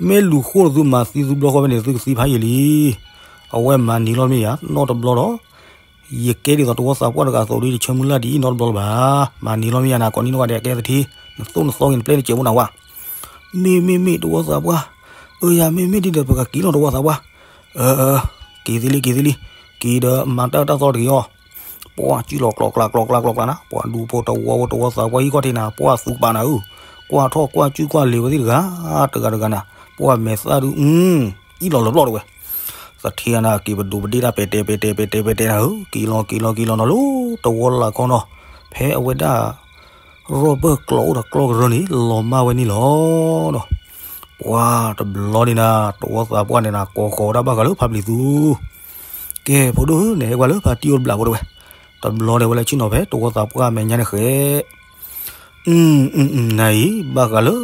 မ့ၢ်လူၤဃိၣ်နသုမၤသံသုဘျီဃီဖဲန့ၣ် နသုကသံဖးယံာ်လံ, အဝဲမၤနံၤလီၤမ့ၢ်ယၤနီတဘျီဒီး ယကဲဒ်သိးတဝီသးပှၢ်တဂၤအသိးဒီး ယတဆၢမုၢ်လၢ်ဒ်အံၤနီတဘျီလၢၤဘၣ်, မၤနံၤလီၤမ့ၢ်ယၤနၤ ကိးနံၤနီၢ်ဂၤဒဲးကဲသထ့, နသိၣ်နသီဂ့ၤ နပျဲၢ်နစဲးဖိနၤဝါ မ့မ့ၢ်မ့ၢ်တဝီသးပှၢ်, အၢယၤမ့မ့ၢ်ဒ်ဒီးပကက့ၤလီၤတဝီသးပှၢ်, အၢ က့ၤသ့လံ က့ၤသ့လံ, က့ၤဒီးမၤတၢ်အၢတၢ်သီတက့ၤအီၤ, ပှၤစုလီၤကျိးကျါကျိးကျါကျိးကျါနၤ, ပှၤဒူဖိတဝီဖိတဝီသးပှၢ်ဟံၣ်ခီၣ်ထံးနၤ, ပှၤသူၣ်ပာ်နၤဧၢ, ကွၢ်ထီၣ်ကွၢ်စုကွၢ်လ့ၤဝဲသ့ၣ်တဂၤ, တဂၤတဂၤနၤ, ပှၤမဲာ်သၣ်ဒုး အံၣ်လီၤလၢပျီၢ်တဝဲ သထ့နၤ က့ၤပဒိးပဒ့ၣ်တၢ်ပဲာ်တဲာ်ပဲာ်တဲာ်ပဲာ်တဲာ်ပဲာ်တဲာ်နၤဧၢ, က့ၤလီၤက့ၤလီၤက့ၤလီၤနီၤလၢတဝီလၢ်ခီနီၤ, ဖဲအဝဲဒၣ် ရီၣ်ဘၢၣ်ကျီအိၣ်ဒီးကျီၢ်ကရၢန့ၣ် လီၤမၢ်ဝဲန့ၣ်လီၤနီၤ, ပှၤတဘျီန့ၣ်နၤ တဝီသးပှၢ်န့ၣ်နၤ ကိးဃီၤဝဲဒၣ်ဘၣ်ဃးလၢဖါပျံၤသူ ကဲ ဖိဒိၣ်ဧၢ နဟဲကွၢ်လၢဖါတံၢ်အိၣ်တဘျးဖိတဲဝဲ, တဘျီန့ၣ်ဝဲလၢဆ့ၣ်နီၤဖဲတဝီသးပှၢ်မဲာ်ညါန့ၣ်ဃဲ အု နၤအံၤ ဘၣ်ဃးလၢ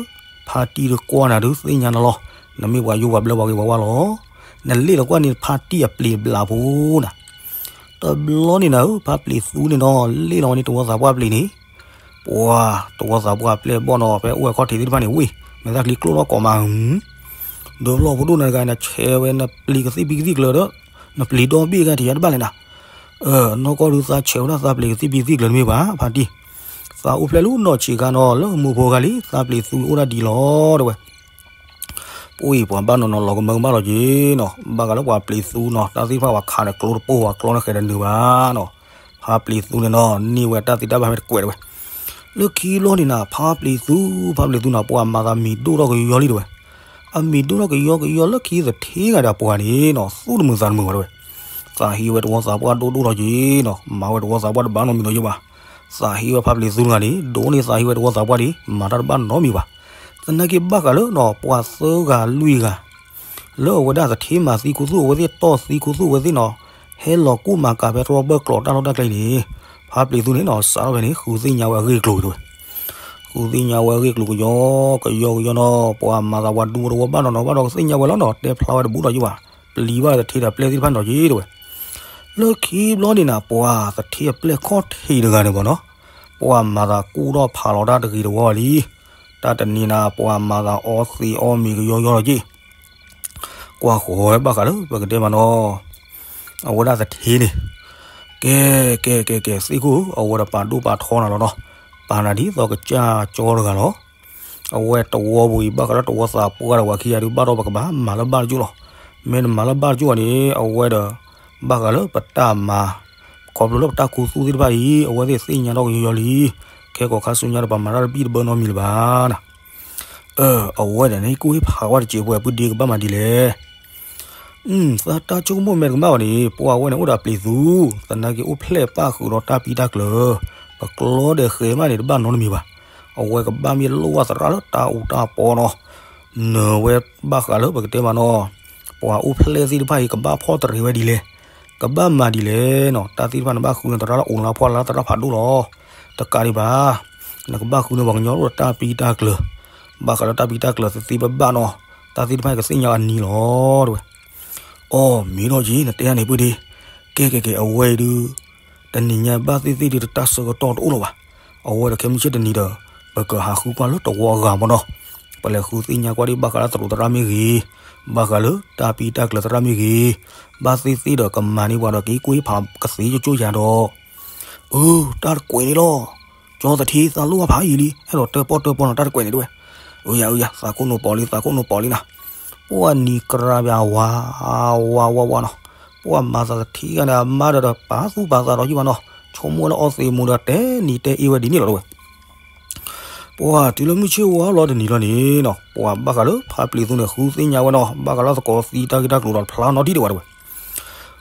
ဖါတံၢ်တကွၢ်နၤဒုးသ့ၣ်ညါနၤလီၤ, နမ့ၢ်ပှၤယိယိပှၤဘျၢပှၤဂ့ၤပှၤဝါလီၤ, နလ့ၣ်လီၤကွၢ်န့ၣ်ဖါတံၢ်အပျ့ၤတဘျးဖိနၤ, တဘျီန့ၣ်နၤဧၢ ဖါပျံၤသူန့ၣ်နီၤ လ့ၣ်လီၤဝဲန့ၣ်တဝီသးပှၢ်ပျ့ၤန့ၣ် ပှၤတဝီသးပှၢ်ပျဲၢ်ဘီၣ်နီၤ ဖဲအိၣ်ဝဲခီၣ်ထံးသ့ၣ်တဖၣ်န့ၣ် ဝ့ၢ် မဲာ်သၣ်ချံကျိၣ်ထီၣ်ကိးမး ဒိးဘျီၣ်ဖိဒိၣ်နၤတဂၤ နဆဲးဝဲနပျံၤကသံၣ်ဖံးကသံၣ်ကျၢၤဒီး နပျံၤဒီဘ့ၣ်ဂၤထံးယါတဘၣ်လဲၣ်နၤ, နီၢ်ကီၢ်ဒုးသးဆဲးဝဲဒၣ်သးပျံၤကသံၣ်ဖံးကသံၣ်ကျၢၤနမ့ၢ်ဘၣ် ဖါတံၢ်, သးအိၣ်ဖျဲၣ်လၢနီၢ်ဆံးခါနီၤ လၢမိၢ်ဖိဂၤလံ သးပျံၤသူအိၣ်ဒၣ်ဒံးလီၤတဲဝဲ ပှၤဘၣ်နီၤနီၤလီၤကမၢကမၣ်လီၤက့ၤနီၤ ဘၣ်ဃးလၢပှၤပျံၤသူနီၤ တၢ်သ့ၣ်တဖၣ်ပှၤခးန့ၣ်ကျိတပိၢ် ပှၤကျီန့ၣ်ဃဲၤတနုာ်ဘၣ်နီၤ, ဖါပျံၤသူန့ၣ်နီၤ န့ၢ်ဝဲတၢ်သံတၢ်ဘၣ်ဖဲတကွဲးတဲဝဲ, လၢခံဘျီန့ၣ်နၤ ဖါပျံၤသူ ဖါပျံၤသူနီၤ ပှၤမၤသးမံၤဒိၣ်ထီၣ်ကယီလံတဲဝဲ, အမံၤဒိၣ်ထီၣ်ကယီကယီလၢခံသထ့ဂၤဒီးပှၤန့ၣ်နီၤ သူၣ်တမုာ်သးတမုာ်ဘၣ်တဲဝဲ, သးဟ့ဝဲတဝီသးပှၢ်ဒိၣ်ဒိၣ်ထီၣ်က့ၤနီၤ မၤဝဲတဝီသးပှၢ်တဘၣ်နီတမံၤနီၤယိဘၣ် သးဟ့ဝဲဖါပျံၤသူတဂၤန့ၣ် ဒိၣ်န့ၢ်သးဟ့ဝဲတဝီသးပှၢ်ဒံး မၤတၢ်တဘၣ်နီတမံၤဘၣ်. သနာ်က့ဘၣ်ဃးလၢနီၤ ပှၤသၢဂၤလွံၢ်ဂၤ လၢအဝဲဒၣ်သထ့မၤသံခူသူၣ်အဝဲသ့ၣ် တီၢ်သံခူသူၣ်အဝဲသ့ၣ်နီၤ ဟဲလီၤကူၣ်မၤကၤဖဲတြီဘၢၣ်ကျိးတၢ်လီၢ်တၢ်ကျဲန့ၣ် ဖါပျံၤသူန့ၣ်နီၤ စးထီၣ်ဖဲန့ၣ် ဃုသ့ၣ်ညါဝဲအဂ့ၢ်အကျိၤတဲဝဲ ဃုသ့ၣ်ညါဝဲအဂ့ၢ်အကျိၤကယီ ကယီကယီနီၤ ပှၤမၤသးပှၤဒူဖိတဝီဘၣ်နီၤနီၤဘၣ်ဒီးကသ့ၣ်ညါဝဲလီၤနီၤ တဲဖျါဝဲတဘူးဒီးယိဘၣ် ပျံၤဘၣ်သထ့ဒီးပျဲၢ်သ့ၣ်တဖၣ်န့ၣ်ဒီးက့ၤတဲဝဲ လၢခံဘျီန့ၣ်နၤ ပှၤသထ့အပျဲၢ်ခီၣ်ထံးတဂၤန့ၣ်ဘၣ်နီၤ ပှၤမၤသးကူၣ်ထီၣ်ဖးလီၤတၢ်တဂ့ၤတဝီလံ. တၢ်တနံၤနၤ ပှၤမၤသးအီသံးအီမံၤကယီယီလီၤက့ၢ်. ပှၤဃီၤဝဲဘၣ်ဃးလၢပကတဲမးနီၤ, အဝဲဒၣ်သထ့န့ၣ်, ကဲ ကဲ ကဲ ကဲ သ့ၣ်ခိၣ်ဧၢ, အဝဲဒီးပာ်ဒိၣ်ပာ်ထီနၤလီၤနီၤ, ပာ်နၤဒ်သိးကစၢ်ကၠီတဂၤလီၤ. အဝဲတဝီပူၤအံၤ ဘၣ်ဃးလၢတဝီသးပှၢ်ဒီးပှၤခံဂၤဒုး ဘၣ်ဒီးပကဘၣ်မၤလၢဘၣ်တကၠိၢ်လီၤ. မ့ၢ်နမၤလၢဘၣ်တကၠိၢ်န့ၣ် အဝဲဒီး ဘၣ်ဃးလၢပတၢ်မၤ, ခီဖျိလၢပတၢ်ခူသူၣ်သ့ၣ်တဖၣ်အံၤ အဝဲသ့ၣ်သ့ၣ်ညါထီၣ်ကယီယီလံ. ခဲကိးခါဆူညါဒီး ပမၤတၢ်တဘံၣ်တဘၢနီတမံၤလၢၤဘၣ်နၤ. အၢ အဝဲဒၣ်န့ၣ် ကွၢ်ဖးဝဲတစဲးပှဲၤ ပုၢ်ဒ့ကဘၣ်မၤဒ်လဲၣ်. သးတၢ်ဆိကမိၣ်မဲာ်တကမၣ်ဘၣ်န့ၣ် ပှၤဝဲန့ၣ်အိၣ်ဒီးအပျံၤသူ, သနာ်က့အိၣ်ဖျဲၣ်ပၣ်ဃုာ်ဒီးတၢ်ပံတၢ်ကျၢၤ, ပကျီဒီးဃဲၤမးန့ၣ် တဘၣ်နီတမံၤဘၣ်. အဝဲကဘၣ်မ့ၢ်လိၣ်ဘၣ်သရၣ်လၢတၢ်အူတၢ်ပီနီၤ, နၢၤဝဲဘၣ်ဃးလၢပကတဲမးနီၤ, ပှၤအိၣ်ဖျဲၣ်သ့ၣ်တဖၣ်အံၤ ကဘၣ်ဖီၣ်တရံးဝဲဒ်လဲၣ်, ကဘၣ်မၤဒ်လဲၣ်နီၤ, တၢ်သ့ၣ်တဖၣ်နဘၣ်ဃုန့ၢ်သရၣ်လၢအိၣ်လါဖှီၣ်လါသရၣ်ဖးဒိၣ်လီၤ. တကးဒံးဘၣ်, နကဘၣ်ဃုန့ၢ်ပှၤကညီအိၣ်ဒီးတၢ်ပံတၢ်ကျၢၤ, ဘၣ်ဃးလၢတၢ်ပံတၢ်ကျၢၤသ့သ့ဘၣ်ဘၣ်နီၤ, တၢ်သ့ၣ်တဖၣ်ကသ့ၣ်ညါအနံၤလီၤ တဲဝဲ. အိ မ့ၢ်ထီၣ်က့ၤ နတဲယၤန့ၣ်ပုၢ်ဒ့, ကဲကဲကဲ အဝဲအံၤဒုး တနံၤညါဘၣ်သ့ၣ်သ့ၣ်ဒုး တၢ်ဆၢကတီၢ်တအိၣ်လၢၤဘၣ်. အဝဲဒီးခဲမုၢ်ဆ့ၣ်တနံၤဒီး ပကဟးဃုကွၢ်လၢတဝီအဂၤမးနီၤ, ပလဲၤဃုသ့ၣ်ညါကွၢ်ဒံး ဘၣ်ဃးလၢသရူးသရၣ်မ့ၢ်ဂ့ၤ, ဘၣ်ဃးလၢတၢ်ပံတၢ်ကျၢၤသရၣ်မ့ၢ်ဂ့ၤ, ဘၣ်သ့ၣ်သ့ၣ်ဒီးကမၤန့ၢ်ပှၤဒီး က့ၤကွၢ်ဖးကသ့ကၠိၣ်ယၤဒီး အၢ တၢ်တကွဲးန့ၣ်လီၤ. ကၠီသထ့ သးလိၣ်ဘၣ်ဖးယံာ်လံ, အဲၣ်ဒိးတၢၣ်ပီၣ်တၢၣ်ပီနီၤ တၢ်တကွဲးန့ၣ်တဲဝဲ. အၢယၤ အၢယၤ သးခိၣ်နူာ်ပီၤလံ သးခိၣ်နူာ်ပီၤလံနၤ. ပှၤနံၤကြၤဘၣ်ဝါ ဝါဝါဝါနီၤ, ပှၤမၤသးသထ့ဂၤန့ၣ် အမါဒီးဒီးပာ်သူၣ်ပာ်သးဒီးယုၢ်ဘၣ်နီၤ, ဆိကမိၣ်လၢအီသံးမူဒီးတဲနံၤတဲအ့ဝဲဒ်န့ၣ်လီၤတဲဝဲ. ပှၤတုၤလၢမုၢ်ဆ့ၣ်ဝါလီၤတနံၤလီၤန့ၣ်နီၤ, ပှၤဘၣ်ဃးလၢဖးပျံၤသူန့ၣ် ဃုသ့ၣ်ညါဝဲနီၤ, ဘၣ်ဃးလၢသကိးသံတၢ်ဂ့ၢ်တၢ်ကျိၤဒီးဖျါနီတံၢ်ဒံးဝဲတဲဝဲ.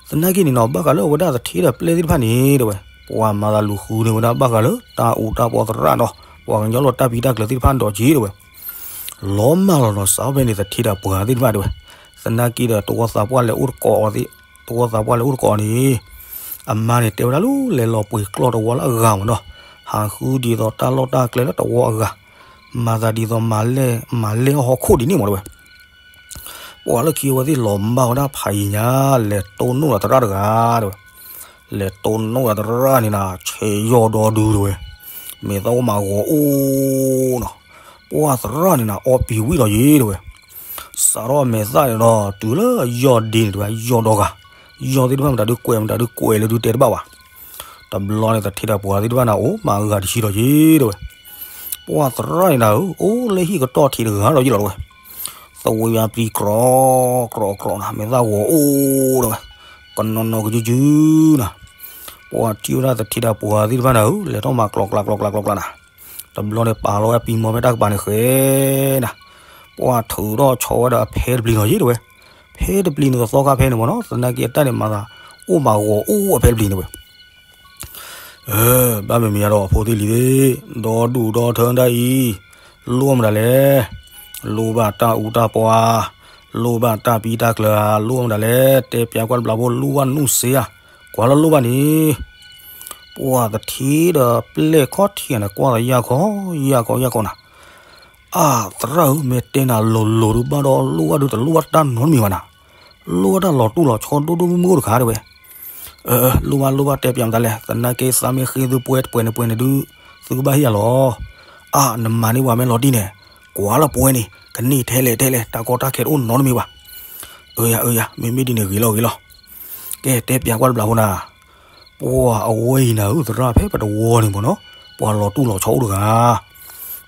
သနာ်က့န့ၣ်နီၤ ဘၣ်ဃးလၢအဝဲဒၣ်သထ့ဒီးပျဲၢ်သ့ၣ်တဖၣ်န့ၣ်တဲဝဲ, ပှၤမၤသးလူၤဃုန့ၢ်ဝဲဒၣ်ဘၣ်ဃးလၢတၢ်အူတၢ်ပီသရၣ်နီၤ, ပှၤကညီလီၤတၢ်ပံတၢ်ကျၢၤသ့ၣ်တဖၣ်ဒီးက့ၤတဲဝဲ. လီၤမၢ်လီၤနီၤ စးထီၣ်ဖဲန့ၣ် သထ့ဒီးပှၤသ့ၣ်တဖၣ်တဲဝဲ. သနာ်က့ဒီးတဝီသးပှၢ်လဲၤအိၣ်တကိးအီၤသ့ၣ်, တဝီသးပှၢ်လဲၤအိၣ်တကိးအီၤန့ၣ် အမါန့ၣ်တဲဝဲဒၣ်လၢ လဲၤလီၤပှ့ၤကျီၢ်တဝီလၢအဂၤမးနီၤ, ဟးဃုဒ်သိးတၢ်လီၢ်တၢ်ကျဲလၢတဝီအဂၤ, မၤသးဒ်သိး မၤလဲၢ်အဟီၣ်ခိၣ်ဒ်န့ၣ်မးတဲဝဲ. ပှၤလၢခံအဝဲသ့ၣ်လီၤမၢ်ဝဲဒၣ်ဖးယံာ်ညါ, လဲၤတိၢ်နီၣ်ဒီးသရၣ်တဂၤတဲဝဲ, လဲၤတိၢ်နီၣ်ဒီးသရၣ်န့ၣ်နၤ ဆဲးယီၢ်ဒီဒူတဲဝဲ, မဲာ်သၣ်အိၣ်မးဂီၤအိၣ်နီၤ, ပှၤသရၣ်န့ၣ်နၤ အီပံၤဝံၣ်လီၤယ့တဲဝဲ. စးထီၣ်အမဲာ်သၣ်န့ၣ်ဒီး တုၤလၢယီၢ်ဒ့န့ၣ်တဲဝဲ, ယီၢ်ဒီဂၤ, ယီၢ်သ့ၣ်တဖၣ်မတၤဒုးကွဲး မတၤဒုးကွဲးလၢဒုးတဲတဘၣ်ဘၣ်. တဘျီန့ၣ် သထ့ဒီးပှၤသ့ၣ်တဖၣ်န့ၣ် အိၣ်မးအဂၤတဆံဒီးယ့တဲဝဲ. ပှၤသရၣ်န့ၣ်နၤဧၢ, အိၣ်လၢဟံၣ်ကတီၢ်ထံးတဂၤဒီးယ့လီၤတဲဝဲ. သဝံယါပျံၤကြီကြီနၤ, မဲာ်သၣ်ဂီၤအိၣ်တဲဝဲ, ကနီၤနီၤကယုကယုနၤ. ပှၤထံၣ်ဝဲဒၣ်သထ့ဒီးပှၤသ့ၣ်တဖၣ်န့ၣ်ဧၢ, လဲၤထီၣ်မၤကျိးကျါကျိးကျါကျိးကျါနၤ. တဘျီန့ၣ် ပာ်လီၤဝဲအပံၤမီၤဖဲတၢ်ကပၤန့ၣ်ဃဲနၤ, ပှၤထုးထီၣ်ဆီဝဲဒီးအဖဲတပျံၤနီၤယ့တဲဝဲ. ဖဲတပျံၤန့ၣ် သီခါဖဲန့ၣ်မးနီၤ, သနာ်က့အတၢ်န့ၣ်မၤသး အိၣ်မးဂီၤအိၣ်အဖဲတပျံၤန့ၣ်ဝဲ. အၢ ဘၣ်မ့မ့ၢ်ယါဒီးအဖိသ့ၣ်လံၤသ့ၣ်, ဒီဒူၣ်ဒီထၢတၢ်အံၤ, လိၣ်မတၤလဲၣ်, လိၣ်ဘၣ်တၢ်အူတၢ်ပီဧါ, လိၣ်ဘၣ်တၢ်ပံတၢ်ကျၢၤဧါ, လိၣ်မတၤလဲၣ်, တဲပၠးကွၢ်တဘျီဖိ လိၣ်ဘၣ်နုၢ်စ့ဧါ, ကွၢ်လၢလိၣ်ဘၣ်န့ၣ်. ပှၤသထ့ဒီးပျဲၢ်ခီၣ်ထံးန့ၣ် ကွၢ်သးယၢ်ခီ, ယၢ်ခီ ယၢ်ခီနၤ. အၢ သရၣ်ဧၢ, မ့ၢ်တဲနၤလိၤလိၤဒုးဘၣ်ဒီး လိၣ်ဘၣ်ဒုးတလိၣ်ဘၣ်တၢ်နီတမံၤဘၣ်နၤ, လိၣ်ဘၣ်တၢ်လီၤတူၢ်လီၤဆီဒိၣ်ဒိၣ်မုၢ်မုၢ်အိၣ်တခါတဲဝဲ. အၢ အၢ လိၣ်ဘၣ်လိၣ်ဘၣ် တဲပၠးမတၤလဲၣ်, သနာ်က့သးမ့ၢ်ဃ့သုပှဲၤတပှဲၤန့ၣ်ပှဲၤန့ၣ်ဒုး သုကဘၣ်ဟ့ၣ်ယၤလီၤ. အၢ နမၤန့ၢ်ပှၤမ့ၢ်လီၤတံၢ်န့ၣ်, ကွၢ်လၢပှဲၤန့ၣ် ကန့ၢ်ထဲလဲၣ်ထဲလဲၣ် တၢ်ကီတၢ်ခဲတအိၣ်နီတမံၤဘၣ်. အၢ ယၤ အၢ ယၤ မ့မ့ၢ်ဒ်န့ၣ်ဂ့ၤလီၤဂ့ၤလီၤ. ကဲ တဲပၠးကွၢ်တဘျီဖိနၤ. ပှၤအဝဲအံၤနၤဧၢ သရၣ် ဖဲပတဝီန့ၣ်မးနီၤ, ပှၤလီၤတူၢ်လီၤဆီအိၣ်တဂၤ,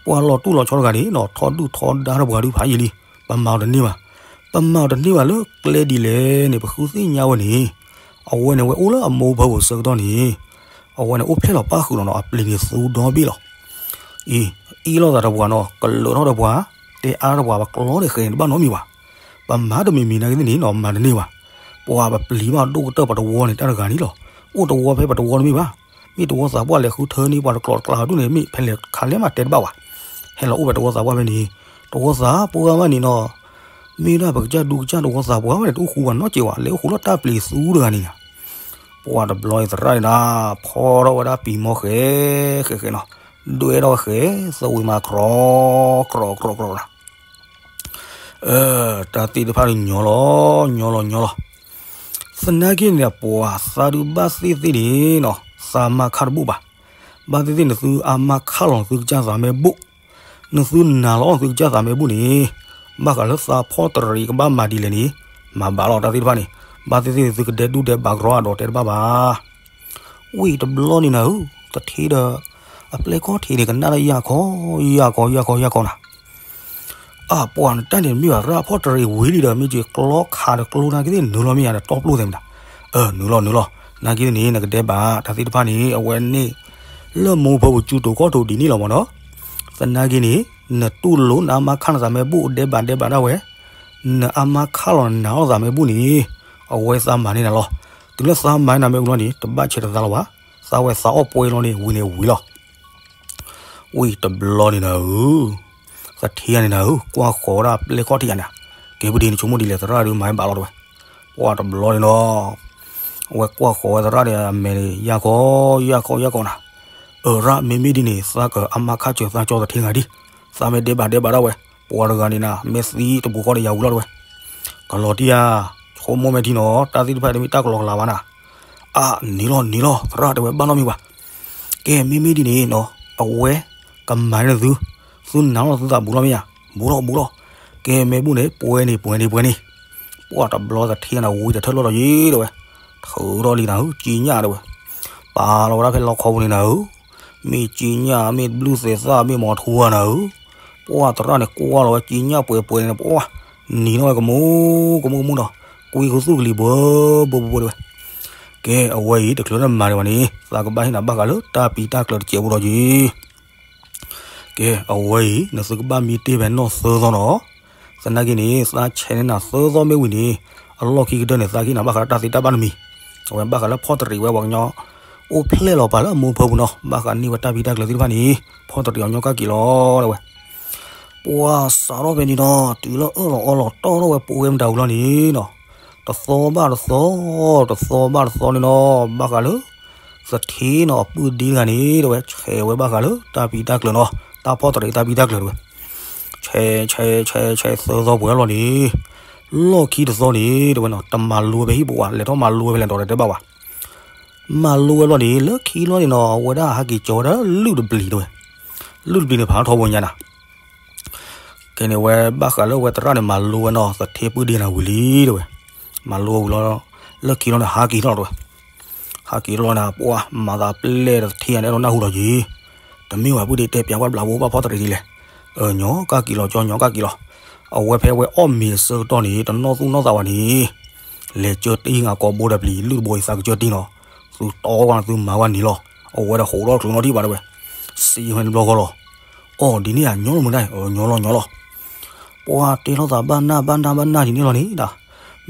ပှၤလီၤတူၢ်လီၤဆီတဂၤန့ၣ်နီၤ ထီဒုၣ်ထီဒါထီၣ်ပှၤဒုးဖးယံာ်လံ, ပမၤအီၤတန့ၢ်ဘၣ်, ပမၤအီၤတန့ၢ်ဘၣ်လၢကျဲဒ်လဲၣ်န့ၣ် ပဃုသ့ၣ်ညါဝဲန့ၣ်, အဝဲန့ၣ် အဝဲအိၣ်လၢအမိၢ်ပၢ်ဖိဆၢကတီၢ်န့ၣ်, အဝဲန့ၣ်အိၣ်ဖျဲၣ်လီၤပၣ်ဃုာ်လီၤနီၤ အပျံၤန့ၣ်သူဒီဘ့ၣ်လီၤ. အံၤ, အ့ၣ်လိာ်သးဒီးပှၤနီၤ ကလၢာ်ထီၣ်ဒီးပှၤ, တဲအါထီၣ်ပှၤ ပကျီဒီးဃဲၤန့ၣ်တဘၣ်နီတမံၤဘၣ်. ပမၤတမံၤမံၤနာ်က့သ့ၣ်န့ၣ်နီၤ မၤတန့ၢ်ဘၣ်. ပှၤပပျံၤဘၣ်ဒိၣ်ကတၢၢ်ပတဝီန့ၣ် တၢ်တဂၤန့ၣ်လီၤ. အိၣ်တဝီဖဲပတဝီတမ့ၢ်ဘၣ်. မ့ၢ်တဝီသးပှၢ်လဲၤဃုထၢန့ၢ်ပှၤတကျိၤတကျါဒူၣ်န့ၣ် မ့ၢ်ဖဲလဲၣ်ခါလဲၣ်မးတဲတဘၣ်ဘၣ်. ဟဲလီၤအိၣ်ဖဲတဝီသးပှၢ်ဖဲန့ၣ်, တဝီသးပှၢ်မးန့ၣ်နီၤ, မ့ၢ်ဒၣ်ပကစၢ်ဒူကစၢ်တဝီသးပှၢ်ဝဲန့ၣ် တအိၣ်ဃူပှၤနီတစဲးဘၣ်, လဲၤအိၣ်ဃူလၢတၢ်ပျံၤသူတဂၤန့ၣ်နီၤ. ပှၤတဘျီအံၤသရၣ်န့ၣ်ဒၣ် ဖီထီၣ်ဝဲဒၣ်ပံၤမီၢ်ဃဲ, ဃဲဃဲနီၤ, ဒွဲၣ်ထီၣ်ဝဲဃဲ, သဝံၤမၤကြီကြီကြီကြီနၤ. အၢ တၢ်သ့ၣ်တဖၣ်န့ၣ်ညီလီၤ, ညီလီၤ, ညီလီၤ. သနာ်က့န့ၣ် ပှၤသးဒုးဘၣ်သ့ၣ်သ့ၣ်န့ၣ်နီၤ သးမၤခါတဘူၣ်ဘၣ်. ဘၣ်သ့ၣ်သ့ၣ်နသုအါမးခါလီၤနသုကစၢ်သးမ့ၢ်ဘူၣ်, နသုနာ်လီၤနသုကစၢ်သးမ့ၢ်ဘူၣ်န့ၣ်, ဘၣ်ဃးလၢသးဖီၣ်တရံးကဘၣ်မၤဒ်လဲၣ်န့ၣ်, မၤဘၣ်လီၤတၢ်သ့ၣ်တဖၣ်န့ၣ်, ဘၣ်သ့ၣ်သ့ၣ်သုကဒဲဒူၣ်ဒဲဘၣ်ကရီအဒီးတဲတဘၣ်ဘၣ်. ဝံၤတဘျီန့ၣ်နၤဧၢ, သထ့ဒီး အပျဲၢ်ခီၣ်ထံးန့ၣ် ကနၣ်ဒီးယၢ်ခီ, ယၢ်ခီ ယၢ်ခီ ယၢ်ခီနၤ အပှၤနတၢ်န့ၣ်မ့ၢ်ဘၣ်ရၣ်ဖီၣ်တရံးဝံၤလံဒီး မ့ၢ်က့ၤကျီခးဒီးကျိနာ်က့သ့ၣ်နုာ်လီၤမ့ၢ်ယၤဒီးတီပျိၢ်သဲးမတၤ, အနုာ်လီၤနုာ်လီၤ, နာ်က့သ့ၣ်န့ၣ် နကဒဲဘၣ်တၢ်သ့ၣ်တဖၣ်န့ၣ် အဝဲန့ၣ် လၢမိၢ်ဖိပူၤကၠူတိၤခီၣ်တိၤဒ်န့ၣ်လီၤမၢ်နီၤ, သနာ်က့န့ၣ် နတူၢ်လိာ်နအမါခါနသးမ့ၢ်ဘူၣ်ဒဲဘၣ်ဒဲဘၣ်ဒၣ်ဝဲ, နအမါခါလီၤနၤအီၣ်သးမ့ၢ်ဘူၣ်န့ၣ်, အဝဲသးမၤန့ၢ်နၤလီၤ, တုၤလၢသးမၤန့ၢ်နၤမ့ၢ်အိၣ်လီၤန့ၣ် တဘၣ်ဆဲးတသးလီၤဘၣ်, သးဝဲသးအီၣ်ပှဲၤလီၤန့ၣ် ဝံၤန့ၣ်ဝံၤလီၤ ဝံၤတဘျီန့ၣ်နၤဧၢ, သထ့ယၤန့ၣ်နၤဧၢ, ကွၢ်ဃီၤဝဲဒၣ်ပျဲၢ်ခီၣ်ထံးယၤန့ၣ်, ကဲပဒံန့ၣ်ဆိကမိၣ်ဒ်လဲၣ် သရၣ်ဒုးမၤဝဲဘၣ်လီၤတဝဲ, ပှၢ်တဘျီန့ၣ်နီၤ, အဝဲကွၢ်ဃီၤဝဲသရၣ်န့ၣ် အမဲာ်န့ၣ် ယၢ်ခီ ယၢ်ခီ ယၢ်ခီနၤ, အရၣ်မ့မ့ၢ်ဒ်န့ၣ် သးကအမါခါစၢၤသးကၠီသထ့ဂၤဒံ, သးမ့ၢ်ဒဲဘၣ်ဒဲဘၣ်ဒၣ်ဝဲ, ပှၤတဂၤန့ၣ်နၤ မ့ၢ်သံတပူၤဃီဒီးယၤဝံၤလီၤတဝဲ, ကလီၤတံၢ်ဧါ, ဆိကမိၣ်မဲာ်ထံနီၤ တၢ်သ့ၣ်တဖၣ်တမ့ၢ်တၢ်ကလီကလီဘၣ်နၤ, အါ နံၤလီၤနံၤလီၤ သရၣ်တဲဝဲဘၣ်နီတမံၤဘၣ်, ကဲမ့မ့ၢ်ဒ်န့ၣ်နီၤ, အဝဲ ကမၤန့ၢ်သု, သုနၤလီၤသုသးဘူးလီၤမ့ၢ်ဧါ, ဘူးလီၤဘူးလီၤ, ကဲမ့ၢ်ဘူၣ်န့ၣ် ပှဲၤန့ၣ်ပှဲၤန့ၣ်ပှဲၤန့ၣ်, ပှၢ်တဘျီသထ့နၤဝံၤတထၢၣ်လီၢ်ဒီးယံၤတဝဲ, ထုးထီၣ်လံနၤဧၢ ကံညၣ်တဝဲ, ပာ်လီၤဝဲဒၣ်ဖဲလီခီပူၤန့ၣ်နၤဧၢ, မ့ၢ်ကံညၣ် မ့ၢ်ဘျုးသဲးသၣ် မ့ၢ်မီၤထူဧါနၤဧၢ, ပှၢ်သရၣ်န့ၣ်ကွၢ်လီၤဝဲကံညၣ်ပှဲၤပှဲၤန့ၣ် ပှၢ် နံၤထီၣ်ဝဲကမူကမူကမူနီၤ, ကွံာ်ဃုသူၣ်ကလံၤဘှဲဘှဲဘှဲဘှဲတဝဲ, ကဲအဝဲအံၤ တချုးလၢနမၤဒံးဘၣ်န့ၣ် သးကဘၣ်ဟ့ၣ်နၤဘၣ်ဃးလၢတၢ်ပံတၢ်ကျၢၤတစဲးဖိဒီးက့ၤ ကဲအဝဲအံၤ နသုကဘၣ်မံတ့ၢ်ဖဲနီၢ်သၢသီနီၤ, သနာ်က့န့ၣ် သးဆဲးန့ၢ်နၤသၢသီမ့ၢ်ဝံၤန့ၣ် အလီၢ်ခံကတၢၢ်န့ၣ် သးကဟ့ၣ်နၤဘၣ်ဃးလၢတၢ်သ့တၢ်ဘၣ်တမံၤ, အဝဲဘၣ်ဃးလၢဖီၣ်တရံးဝဲပှၤကညီ အိၣ်ဖျဲၣ်လီၤပာ်လၢအမိၢ်ဖၢပူၤနီၤ, ဘၣ်ဃးန့ၢ်ဝဲတၢ်ပံတၢ်ကျၢၤသ့ၣ်တဖၣ်န့ၣ် ဖီၣ်တရံးအီၤညီကၣ်က့ၤလီၤဝဲ ပှၢ်စးထီၣ်ဖဲန့ၣ်ဒီး တုၤလၢအၢၣ်လီၤအီလီၤတီၢ်ထီၣ်ဝဲပဝဲမတၤဝံၤလီၤန့ၣ်နီၤ, တသီဘၣ်တသီ, တသီဘၣ်တသီန့ၣ်နီၤ, ဘၣ်ဃးလၢ သထ့နီၤ အပုၢ်ဒ့တဂၤန့ၣ် တဲဝဲ ဆဲးဝဲဘၣ်ဃးလၢတၢ်ပံတၢ်ကျၢၤနီၤ, တၢ်ဖီၣ်တရံးတၢ်ပံတၢ်ကျၢၤတဲဝဲ, ဆဲး ဆဲး ဆဲး ဆဲးသၢသီပှဲၤလီၤန့ၣ်, လီၢ်ခံတသီန့ၣ် တဲဝဲနီၤ တမၤလိဝဲဖဲဟံၣ်ပူၤဘၣ်, လဲၤထီၣ်မၤလိဝဲဖဲလဲၣ်ဒီးတဲဘၣ်ဘၣ် မၤလိဝဲလီၤန့ၣ် လၢခံလီၤန့ၣ်နီၤ အဝဲဒၣ်ဟးက့ၤကၠီၤဝဲဒၣ်လုၢ်တပျံၤတဲဝဲ, လုၢ်တပျံၤန့ၣ်ဖးထီဘိညါနၤ, ကဲန့ၣ်ဝဲဘၣ်ဃးလၢဝဲသရၣ်န့ၣ် မၤလိဝဲနီၤ သထ့ပုၢ်ဒ့နၤဝံၤလံတဲဝဲ, မၤလိဝဲဝံၤလီၤ, လၢခံလီၤန့ၣ် ဟးက့ၤထီၣ်တဲဝဲ, ဟးက့ၤထီၣ်န့ၣ် ပှၢ်မၤသးပျဲၢ်ဒီးသထ့ယၤန့ၣ် အဲၣ်ဒိးနၢ်ဟူဒီးက့ၤ, တမ့ၢ်ဘၣ်ပုၢ်ဒ့တဲပၠးကွၢ်ဘျးဘိဘၣ်ဖီၣ်တရံးဒ်လဲၣ်, ညီကၣ်က့ၤလီၤ ကၠီညီကၣ်က့ၤလီၤ, အဝဲဖဲဝဲအီၣ်မ့ၤအဆၢကတီၢ်န့ၣ် တနီၣ်သူၣ်နီၣ်သးဘၣ်န့ၣ် လဲၤကၢတံၢ်ဂၤကိးဘိဒီးပျံၤ လုၢ်တဘိအံၤသးကကၢတံၢ်နီၤ, သုတီဝဲ သုမၤဝဲနံၤလီၤ, အဝဲဒီးဟိးထီၣ်ချုးနီထံၣ်ဘၣ်တဲဝဲ, စံးဝဲတဘျီဃီလီၤ, အီၣ်ဒ်န့ၣ်ဧါ ညီလီၤမုၢ်ဒၣ်, ညီလီၤညီလီၤ, ပှၢ်တဲထီၣ်သးဘၣ်နၢ်ဘၣ်နၢ်ဘၣ်နၢ်ဒ်န့ၣ်လီၤန့ၣ်ဒၣ်,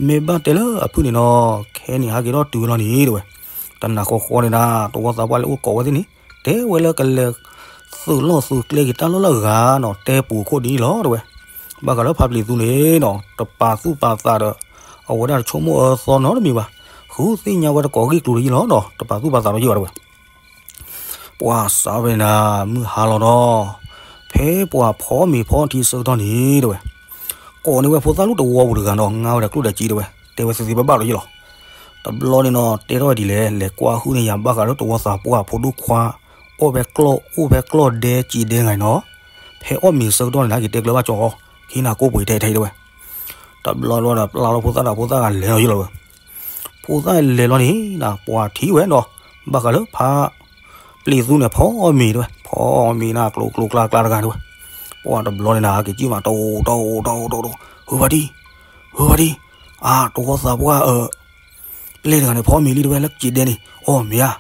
မ့ၢ်ဘၣ်တဲလၢအဖုၣ်န့ၣ်နီၤ ခဲန့ၣ်ဟးက့ၤထီၣ်တုၤဝဲလီၤန့ၣ်တဲဝဲ, တနၤဃီဃီန့ၣ်ဒၣ် တဝီသးပှၢ်လၢအိၣ်ကိးဝဲသ့ၣ်န့ၣ် တဲဝဲလၢကလဲၤ သုးလီၢ်သုးကျဲက့ၤတၢ်လီၢ်လၢအဂၤနီၤ တဲပူၤခိၣ်ဒ်န့ၣ်လီၤတဲဝဲ, ဘၣ်ဃးလၢဖါပျံၤသူန့ၣ်နီၤ တပာ်သူၣ်ပာ်သးဒီး အဝဲဒၣ်တဆိကမိၣ်အၢသီနီတမံၤဘၣ်, ဃုသ့ၣ်ညါဝဲတကိးဂံၢ်ကျိၤတယံာ်လီၤနီၤ တပာ်သူၣ်ပာ်သးဒီးယံာ်ဘၣ်တဲဝဲ ပှၢ်စးဖဲန့ၣ် မုၢ်ဟါလီၤဒီး ဖဲပှၤဖီမ့ၤဖီထံအဆၢကတီၢ်န့ၣ်တဲဝဲ, ကိးန့ၢ်ဝဲဖိသၣ်လူၢ်တဝီပူၤတဂၤနီၤ ငါဝဲဒၣ်ကျိၣ်ဒဲးကံတဲဝဲ, တဲဝဲသ့သ့ဘၣ်ဘၣ်လီၤယံာ်လီၤ, တဘျီန့ၣ်နီၤ တဲထီၣ်ဝဲဒ်လဲၣ် လဲၤကွၢ်ဟုၣ်န့ၢ်ယၤဘၣ်ဃးလၢတဝီသးပှၢ်ဖိဒိၣ်ခွါ အီၣ်ဖဲကျီၢ် အိၣ်ဖဲကျီၢ်ဒဲကံဒဲဂၤနီၤ, ဖဲအီၣ်မ့ၤအဆၢကတီၢ်န့ၣ် နက့ၤတဲကျၢၤဘၣ်ကၠီ ဟံးနၤကိၢ်ပှ့ၤထဲထဲတဲဝဲ, တဘျီဘျီဒီးပျၢ်လီၤဖိသၣ်ဒီးဖိသၣ်ဂၤလဲၤလီၤယံာ်လီၤဝဲ ဖိသၣ်လဲၤလီၤန့ၣ် ပှၤထံၣ်ဝဲနီၤ, ဘၣ်ဃးလၢဖါပျံၤသူန့ၣ် ဖီမ့ၤတဲဝဲ, ဖီမ့ၤနၤ ကျိၤကျိၤကျါကျါတဂၤတဲဝဲ, ပှၢ်တဘျီန့ၣ်နၤ က့ၤကံၣ်မး တအိၣ်တအိၣ်တအိၣ်တအိၣ်တအိၣ်, ဟုဘၣ်ဒံ, ဟုဘၣ်ဒံ, အါ တဝီသးပှၢ်အၢ ပျဲၢ်တဂၤန့ၣ် ဖီမ့ၤလံတဲဝဲ လၢကံဒဲန့ၣ်, အီၣ်မ့ၤဧါ,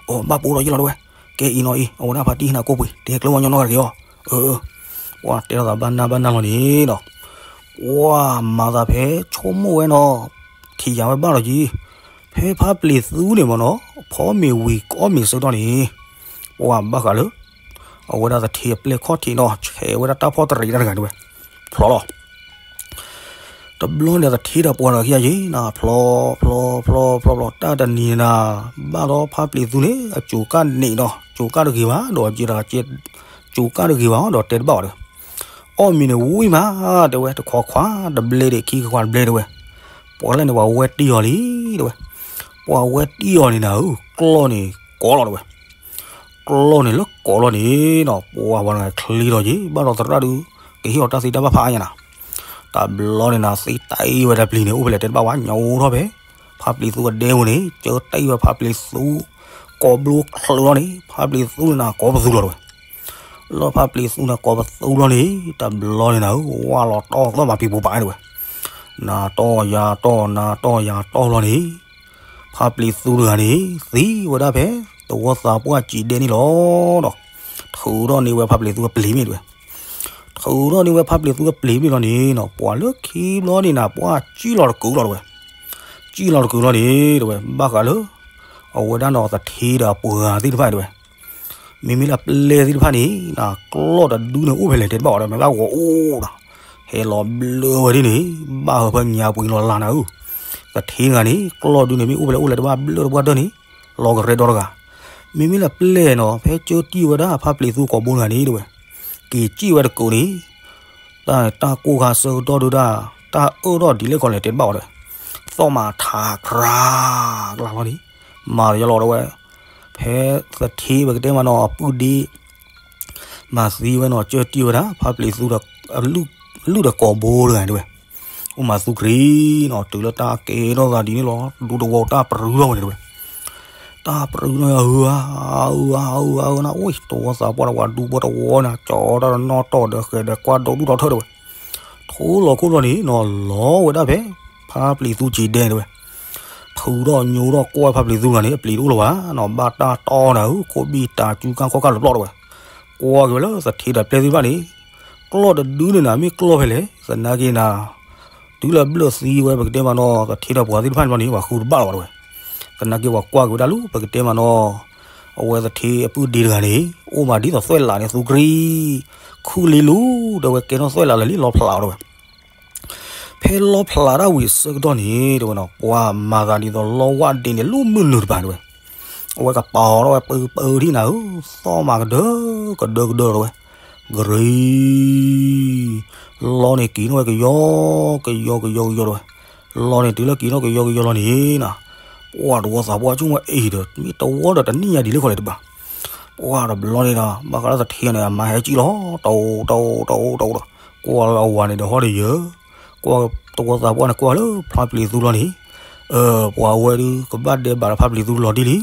အီၣ်ဘၣ်ပိာ်ထီၣ်ယံာ်လီၤတဲဝဲ, ကဲအံၤနီၤအံၤ အဝဲဒၣ်ဖါတံၢ်ဟံးနၤကိၢ်ပှ့ၤ တဲကျၢၤဝဲညီနီၢ်ဂၤတက့ၢ်အီၤ, အၢ ပှၢ်တဲထီၣ်သးဘၣ်နၢ်ဘၣ်နၢ်လီၤန့ၣ်ဒီး, ပှၢ်မၤသးဖဲဆိကမိၣ်ဝဲနီၤ, ထံၣ်ယၤဝဲဘၣ်လီၤက့ၤ, ဖဲဖါပျံၤသူန့ၣ်မ့ၢ်နီၤ, ဖီမ့ၤဝံၤကအီၣ်မ့ၤဆၢကတီၢ်န့ၣ်, ပှၢ်ဘၣ်ဃးလၢ အဝဲဒၣ်သထ့အပျဲၢ်ခီၣ်ထံးနီၤ ဆဲးဝဲဒၣ်တၢ်ဖီၣ်တရံးတၢ်တဂၤတဲဝဲ, ဖျီလီၤ တဘျီန့ၣ်သထ့ဒီးပှၤဒီးခံဂၤယံၤနၤ ဖျီ ဖျီ ဖျီ ဖျီ ဖျီ တၢ်တနံၤန့ၣ်နၤ, ဘၣ်ဒီးဖါပျံၤသူန့ၣ် အစူးကၣ်န့ၣ်ဒီး စူးကၣ်တဂ့ၤဘၣ် ဒီးကဲတဂၤကဲ, စူးကၣ်တဂ့ၤဘၣ်ဒီးတဲတဘၣ်ဘၣ်ဒီး, အီၣ်မ့ၤန့ၣ်ဝံၤမး တဲဝဲ တခွးခွးတဘျဲဒံး ခံခွးတဘျဲတဲဝဲ, ပှၤလဲၣ်န့ၣ် ပှၤဝဲတံၢ်အီၤလံ တဲဝဲ, ပှၤဝဲတံၢ်အီၤန့ၣ်နၤဧၢ ကျီၢ်န့ၣ်ကိးလီၤတဲဝဲ ကျီၢ်န့ၣ်လၢကိးလီၤန့ၣ်ဒီး ပှၤဝဲနၤချံထီၣ်က့ၤ ဘၣ်ဒီးသရၣ်ဒုး ကဟ့ၣ်အီၤတၢ်သ့တၢ်ဘၣ်ဖးအါညါနၤ, တဘျီန့ၣ်နၤ သ့တၢ်အ့ၣ်ဝဲတၢ်ပျံၤန့ၣ် အိၣ်ဖဲလဲၣ်တဲတဘၣ်ဝဲ ညိထီၣ်ဖဲ ဖါပျံၤသူအဒဲပူၤန့ၣ် ကၢတၢ်အ့ၣ်ဝဲဖါပျံၤသူ ကိးဘျိချၢလီၤန့ၣ် ဖါပျံၤသူန့ၣ်နၤ ကိးပသူလီၤတဝဲ လၢဖါပျံၤသူန့ၣ်ကိးပသူလီၤန့ၣ် တဘျီန့ၣ်နၤဧၢ ဝၢ်လီၤတီၢ်သီၣ်မၤပံၤပူၤပာ်တဝဲ နၤတီၢ်ယၤတီၢ် နၤတီၢ်ယၤတီၢ်လီၤန့ၣ် ဖါပျံၤသူတဂၤန့ၣ် သံဝဲဒၣ်ဖဲ သဝီသးပှၢ်စံးဒဲန့ၣ်လီၤဒီး ထုးထီၣ်န့ၢ်ဝဲဖါပျံၤသူအပျံၤမ့ၢ်တဝဲ ထုးထီၣ်န့ၢ်ဝဲဖါပျံၤသူအပျံၤမ့ၢ်လီၤန့ၣ်နီၤ ပှၤလၢခံဘျီန့ၣ်နၤ ပှၤစံၣ်လီၤတကုာ်လီၤတဝဲ စံၣ်လီၤတကုာ်လီၤန့ၣ်တဝဲ ဘၣ်ဃးလၢ အဝဲဒၣ်နီၤ သထ့ဒီးပှၤဂၤသ့ၣ်တဖၣ်တဝဲ မ့မ့ၢ်လၢပျဲၢ်သ့ၣ်တဖၣ်န့ၣ် နၤကျီၢ်တဒုန့ၣ်အိၣ်ဖဲလဲၣ်တဲတဘၣ်အီၤဒီး မ့ၢ်ဘၣ်ဂီၤအိၣ်ဒီး ဟဲလီၤဘျၢဝဲဒ်န့ၣ် ဘၣ်ဟၢဖၢညါပှ့ၤလီၤလၢ်နၤဧၢ သထ့တဂၤန့ၣ် ကျီၢ်ဒုန့ၣ်မ့ၢ်အိၣ်ဖဲလဲၣ်အိၣ်လဲၣ်တဘၣ်ဘျၢတပှၢ်တၢၢ်န့ၣ် လီၤကရဲဒီတဂၤ မ့မ့ၢ်လၢပျဲၢ်နီၤ ဖဲကၢတံၢ်ဝဲဒၣ်ဖါပျံၤသူကိးဘိတဂၤန့ၣ်တဝဲ က့ၤစံၣ်ဝဲတကုာ်န့ၣ် တၢ်တၢ်ကိၢ်ခါဆၢကတီၢ်ဒုဒၣ် တၢ်အၢၣ်ထီၣ်ဒ်လဲၣ်ခီလဲၣ်တဲတဘၣ်အီၤဒီး သီၣ်မၤထးကြၤ ကျါလီၤန့ၣ် မၤတယီလီၤတဝဲ ဖဲသထ့ပကတဲမးနီၤ ပုၢ်ဒ့ မၤသံဝဲနီၤ ကၢတံၢ်ဝဲဒၣ် ဖါပျံၤသူဒီး လုၢ်ဒီးကိးဘိတဂၤတဝဲ အိၣ်မၤသူကရံနီၤ တုၤလၢတၢ်ကဲထီၣ်သးဒ်န့ၣ်လီၤ ဒူသဝီတၢ်ပြူထီၣ်ဝဲန့ၣ်တဝဲ တၢ်ပြူထီၣ်အၢ အၢ အၢ အၢ နၤ အိၣ် သဝီသးပှၢ်ဒီးပှၤဒူဖိတဝီန့ၣ် ကၠီတၢ်ဒီးနီၣ်တီၢ်ဒီးဃဲၤဒီးကွၢ်ဒိၣ်ဒူၣ်ထီၣ်ထၢၣ်တဝဲ ထိလီၤခိၣ်ဘျီန့ၣ်နီၤ လီၤဝဲဒၣ်ဖဲ ဖါပျံၤသူစံးဒဲတဝဲ ဖုးထီၣ်ညိထီၣ်ကွၢ်ဖါပျံၤသူတဂၤန့ၣ် အပျံၤတအိၣ်လၢၤဘၣ်နီၤ ဘၣ်တၢ်တီနၤဧၢ ခိၣ်ဘံၣ်တၤကူကၢ်ခီၣ်ခၣ်တဘျီတဝဲ ကွၢ်က့ၤဝဲလၢသထ့ဒီးပျဲၢ်သ့ၣ်တဖၣ်န့ၣ် ကျီၢ်တဒုန့ၣ်နၤ မ့ၢ်ကျီၢ်ဖဲလဲၣ် သနာ်က့နၤ တုၤလၢဘျၢၣ်သံဝဲပကတဲမးနီၤ သထ့ဒီးပှၤသ့ၣ်တဖၣ်န့ၣ်ဘျီန့ၣ် ပှၤဃုတဘၣ်လီၤဘၣ်တဝဲ သနာ်က့ပှၤကွၢ်က့ၤဝဲဒၣ်လၢပကတဲမးနီၤ အဝဲသထ့အပုၢ်ဒ့တဂၤန့ၣ် အိၣ်မးဒ်သိးသွဲၣ်လးန့ၣ် သူကရံ ခုၣ်လံလူ ဒီးဝဲကဲထီၣ်သွဲၣ်လးလၢာ်လံ လီဖျးအီၤတဝဲ ဖဲလီဖျးတၢ်ဝံၤအဆၢကတီၢ်န့ၣ် တဝဲနီၤ ပှၤမၤသးဒ်သိးလီဝၣ်ဒ့န့ၣ် လီမုၢ်နုာ်တပၤတဝဲ အဝဲကပာ်အီၤထီၣ်ဝဲပၢပၢထံၣ်နၤဧၢ သီၣ်မၤကဒၢ ကဒၢကဒၢတဝဲ ကရံ လီန့ၣ်က့ၤထီၣ်ဝဲကယီ ကယီကယီကယီတဝဲ လီန့ၣ်တုၤလၢက့ၤထီၣ်ကယီကယီလီၤန့ၣ်နၤ ပှၤတဝီသးပှၢ်ဆိကမိၣ်အံၤဒီး မ့ၢ်တဝီဒီးတနံၣ်ညါဒ်လဲၣ်ခီလဲၣ်တဘၣ် ပှၤတဘျီန့ၣ်ဒီး ဘၣ်ဃးလၢသထ့န့ၣ် အမါဟဲကံၣ်လီၤ တအိၣ်တအိၣ်တအိၣ်တအိၣ်ဒီး ကွၢ်လၢအဝၤန့ၣ်ဒီးဟီၣ်တယၢၤ ကွၢ်တဝီသးပှၢ်န့ၣ်ကွၢ်လၢဖါပျံၤသူလီၤန့ၣ် ပှၤဝဲဒုးကဘၣ်ဒဲးဘးဒီးဖါပျံၤသူလီၤဒ်လံ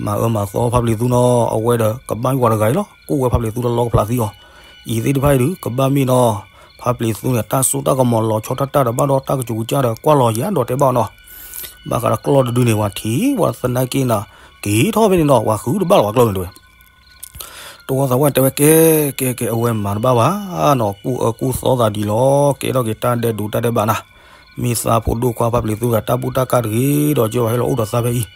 မၤအၢမၤသီဖါပျံၤသူနီၤ အဝဲဒီးကဘၣ်မ့ၢ်ပှၤတဂၤအံၤလီၤ ကူၣ်ဝဲဖါပျံၤသူလၢလီကဖျးသံအီၤ အံၤသ့ၣ်တဖၣ်အံၤဒုး ကဘၣ်မ့ၢ်နီၤ ဖါပျံၤသူန့ၣ် တၢ်စိတၢ်ကမီၤလီၤဆီတၢ်တၢ်ဒီးဘၣ်ဒီးတၢ်ကစူးကစၢ်ဒီးကွၢ်လီၤယၤဒီးတဲဘၣ်အီၤနီၤ ဘၣ်ဃးဒီးကျီၢ်တဒုန့ၣ် ပှၤထံၣ်ပှၤသနာ်က့နၤ က့ၤထီၣ်ဖဲန့ၣ်နီၤ ပှၤဃုတဘၣ်လီၤပှၤကျီၢ်န့ၣ်တဝဲ တဝီသးပှၢ်တဲဝဲ ကဲ ကဲ ကဲ အဝဲမၤတဘၣ်ဘၣ်နီၤ ကူၣ်အၢကူၣ်သီသးဒ်လီၤ ကဲထီၣ်က့ၤတၢ်ဒဲးဒိးတၢ်ဒဲးဘးနၤ မ့ၢ်သးဖိဒိၣ်ခွါဖါပျံၤသူဂၤ တၢ်ဘူၣ်တၢ်ကၢ်တဂ့ၤဒီး ကၢဘၣ်ဟဲလီၤအိၣ်ဒီးသးဖဲအံၤ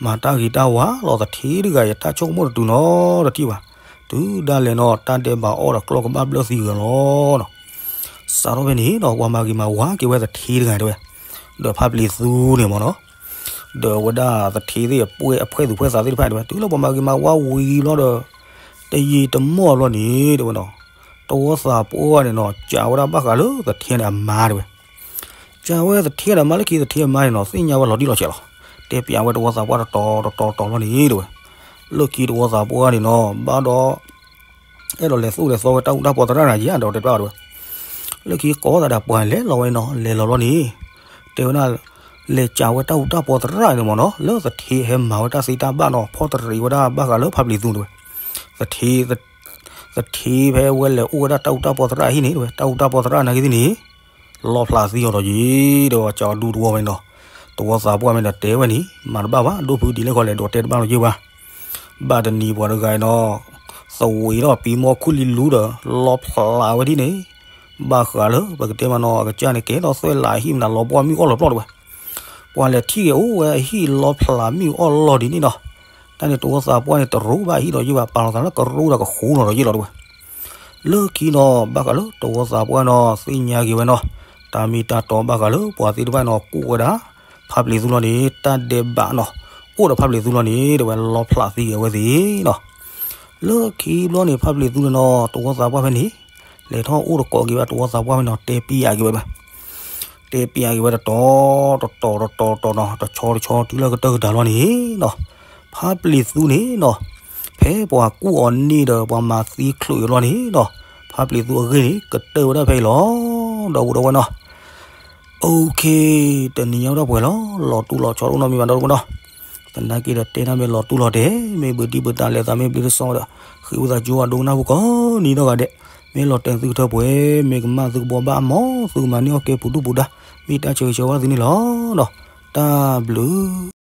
မၤတၢ်ဂ့ၤတၢ်ဝါလီၤ သထ့တဂၤအံၤ တၢ်ဆိကမိၣ်တတုၤနီတထံၣ်ဘၣ် တုၤဒၣ်လဲာ်နီၤ တၢ်ဒဲးဘးအီၣ်ဒီးကျီၢ်ကဘၣ်ဘျၢၣ်သံဂၤလီၤနီၤ စးထီၣ်ဖဲန့ၣ်ဒီး ပှၤမၤဂ့ၤမၤဝါက့ၤဝဲသထ့တဂၤတဲဝဲ ဒီးဖါပျံၤသူန့ၣ်မ့ၢ်နီၤ ဒီးဝဲဒၣ်သထ့သ့ၣ်အပှဲၤအဖှဲၣ်သူၣ်ဖှဲၣ်သးသ့ၣ်တဖၣ်တဲဝဲ တုၤလၢပှၤမၤဂ့ၤမၤဝါဝံၤဘျီဒီး တယံာ်တမီၢ်ဘျီန့ၣ် တဲဝဲနီၤ တဝီသးပှၢ်န့ၣ်နီၤ ကးဝဲဒၣ်ဘၣ်ဃးလၢသထ့န့ၣ်အမါတဲဝဲ ကးဝဲသထ့န့ၣ်အမါ လၢခံသထ့အမါန့ၣ်နီၤ သ့ၣ်ညါဝဲလီၤတံၢ်လီၤဆဲးလီၤ တဲပျးဝဲတဝီသးပှၢ်တတီၤတတီၤတတီၤလီၤန့ၣ်တဲဝဲ လၢခံတဝီသးပှၢ်န့ၣ်နီၤ ဘၣ်ဒီး အဲၣ်ဒိးလဲၤသိၣ်လဲၤသီဝဲတၢ်အူတၢ်ပီသရၣ်န့ၣ်ယါ ဒီးတဲဘၣ်ဝဲ လၢခံကိးသးဒီးပှၤလဲၤလီၤဝဲနီၤ လဲၤလီၤဘျီန့ၣ် တဲဝဲဒၣ် လဲၤကးဝဲတၢ်အူတၢ်ပီသရၣ်န့ၣ်မ့ၢ်နီၤ လၢသထ့ဟဲမၤဝဲတၢ်သ့တၢ်ဘၣ်နီၤ ဖီၣ်တရံးဝဲဒၣ်ဘၣ်ဃးလၢဖါပျံၤသူတဲဝဲ သထ့ သထ့ဖဲဝဲလဲၤအိၣ်ဝဲဒၣ်တၢ်အူတၢ်ပီသရၣ်အဟံၣ်န့ၣ်တဲဝဲ တၢ်အူတၢ်ပီသရၣ်နာ်က့သ့ၣ်န့ၣ် လီဖျးသံအီၤဒီးယံၤ ဒီးကးအီၤဒူတဝီဝဲန့ၣ်နီၤ တဝီသးပှၢ်မ့ၢ်ဒီးတဲဝဲန့ၣ် မၤတဘၣ်ဘၣ် ဒိၣ်ဖုဒ်လဲၣ်ခီလဲၣ် ဒီးတဲတဘၣ်လီၤယံၤဘၣ် ဘၣ်တနံၤပှၤတဂၤအံၤနီၤ သဝံးထီၣ်ပံၤမီၢ်ခူၣ်လံလူဒီး လီဖျးဝဲဒ်န့ၣ် ဘၣ်ဃးလၢပကတဲမ့ၢ်နီၤ အကစၢ်န့ၣ်ကဲထီၣ်သွဲၣ်လးအဟံၣ်မနုၤလီၤပှီၢ်မုၢ်အီၣ်လီၤပျီၢ်တဲဝဲ ပှၤလဲၤထံၣ်က့ၤအိၣ်ဝဲအဟံၣ်လီဖျးမုၢ်အီၣ်လီၤဒ်န့ၣ်နီၤ တၢ်န့ၣ်တဝီသးပှၢ်န့ၣ် တရူးဘၣ်အဟံၣ်ဒီးယံၤဘၣ် ပာ်လီၤသးလၢကရူၢ်ဒီးကဃူနီၤဒီးယံၤလီၤတဲဝဲ လၢခံနီၤ ဘၣ်ဃးလၢတဝီသးပှၢ်နီၤ သ့ၣ်ညါက့ၤဝဲနီၤ တၢ်မ့ၢ်တၢ်တီဘၣ်ဃးလၢပှၤသ့ၣ်တဖၣ်နီၤ ကူၣ်ဝဲဒၣ် ဖါပျံၤသူလီၤန့ၣ် တၢ်ဒဲးဘးနီၤ အိၣ်ဒီးဖါပျံၤသူလီၤန့ၣ် တဲဝဲလီဖျးသံက့ၤအဝဲသ့ၣ်နီၤ လၢခံဘျီန့ၣ် ဖါပျံၤသူန့ၣ်နီၤ တဝီသးပှၢ်ဖဲန့ၣ် လဲၤထီၣ်အိၣ်တကိးက့ၤဝဲတဝီသးပှၢ်ဖဲနီၤ တဲပျးက့ၤဝဲဘၣ် တဲပျးက့ၤဝဲတတီၤတတီၤတတီၤတတီၤနီၤ တဆီတဆီတုၤလၢကတၢၢ်ကတၢၢ်လီၤန့ၣ်နီၤ ဖါပျံၤသူန့ၣ်နီၤ ဖဲပှၤကူၣ်အီၤန့ၢ်ဒီးပှၤမၤသံချုးအီၤလီၤန့ၣ်နီၤ ဖါပျံၤသူအဂ့ၢ်န့ၣ် ကတၢၢ်ဝဲဒၣ်ဖဲအံၤလီၤ ဒီပုၢ်ဒီဝဲၢ်နီၤ. OK, တနံၤညါအိၣ်ဒီးပှဲၤလီၤ, လီၤတူၢ်လီၤဆီတအိၣ်နီတမံၤဘၣ် ဒီပုၢ်ဒီဝဲၢ်နီၤ. သနာ်က့ဒီးတဲတၢ်မ့ၢ်လီၤတူၢ်လီၤတဲာ်, မ့ၢ်ဘျုးဒံးပတၢ်လဲၤသးမ့ၢ်ဘျုးတစီဒီး ဃ့ဝံသးစူၤအဒိကနၣ်ဖိကိးနံၤဒီဂၤဒဲး, မ့ၢ်လီၤတဲာ်သုကထၢပှဲၤ, မ့ၢ်ကမၣ်သုကဘှီဘၣ်အမီၤ, သုကမၤန့ၢ်အီၣ်ကဲပူၤဒူၣ်ပူၤဒါ, မ့ၢ်တၢ်ဆၢဂ့ၤဆၢဝါသုန့ၣ်လီၤ. တၢ်ဘျုး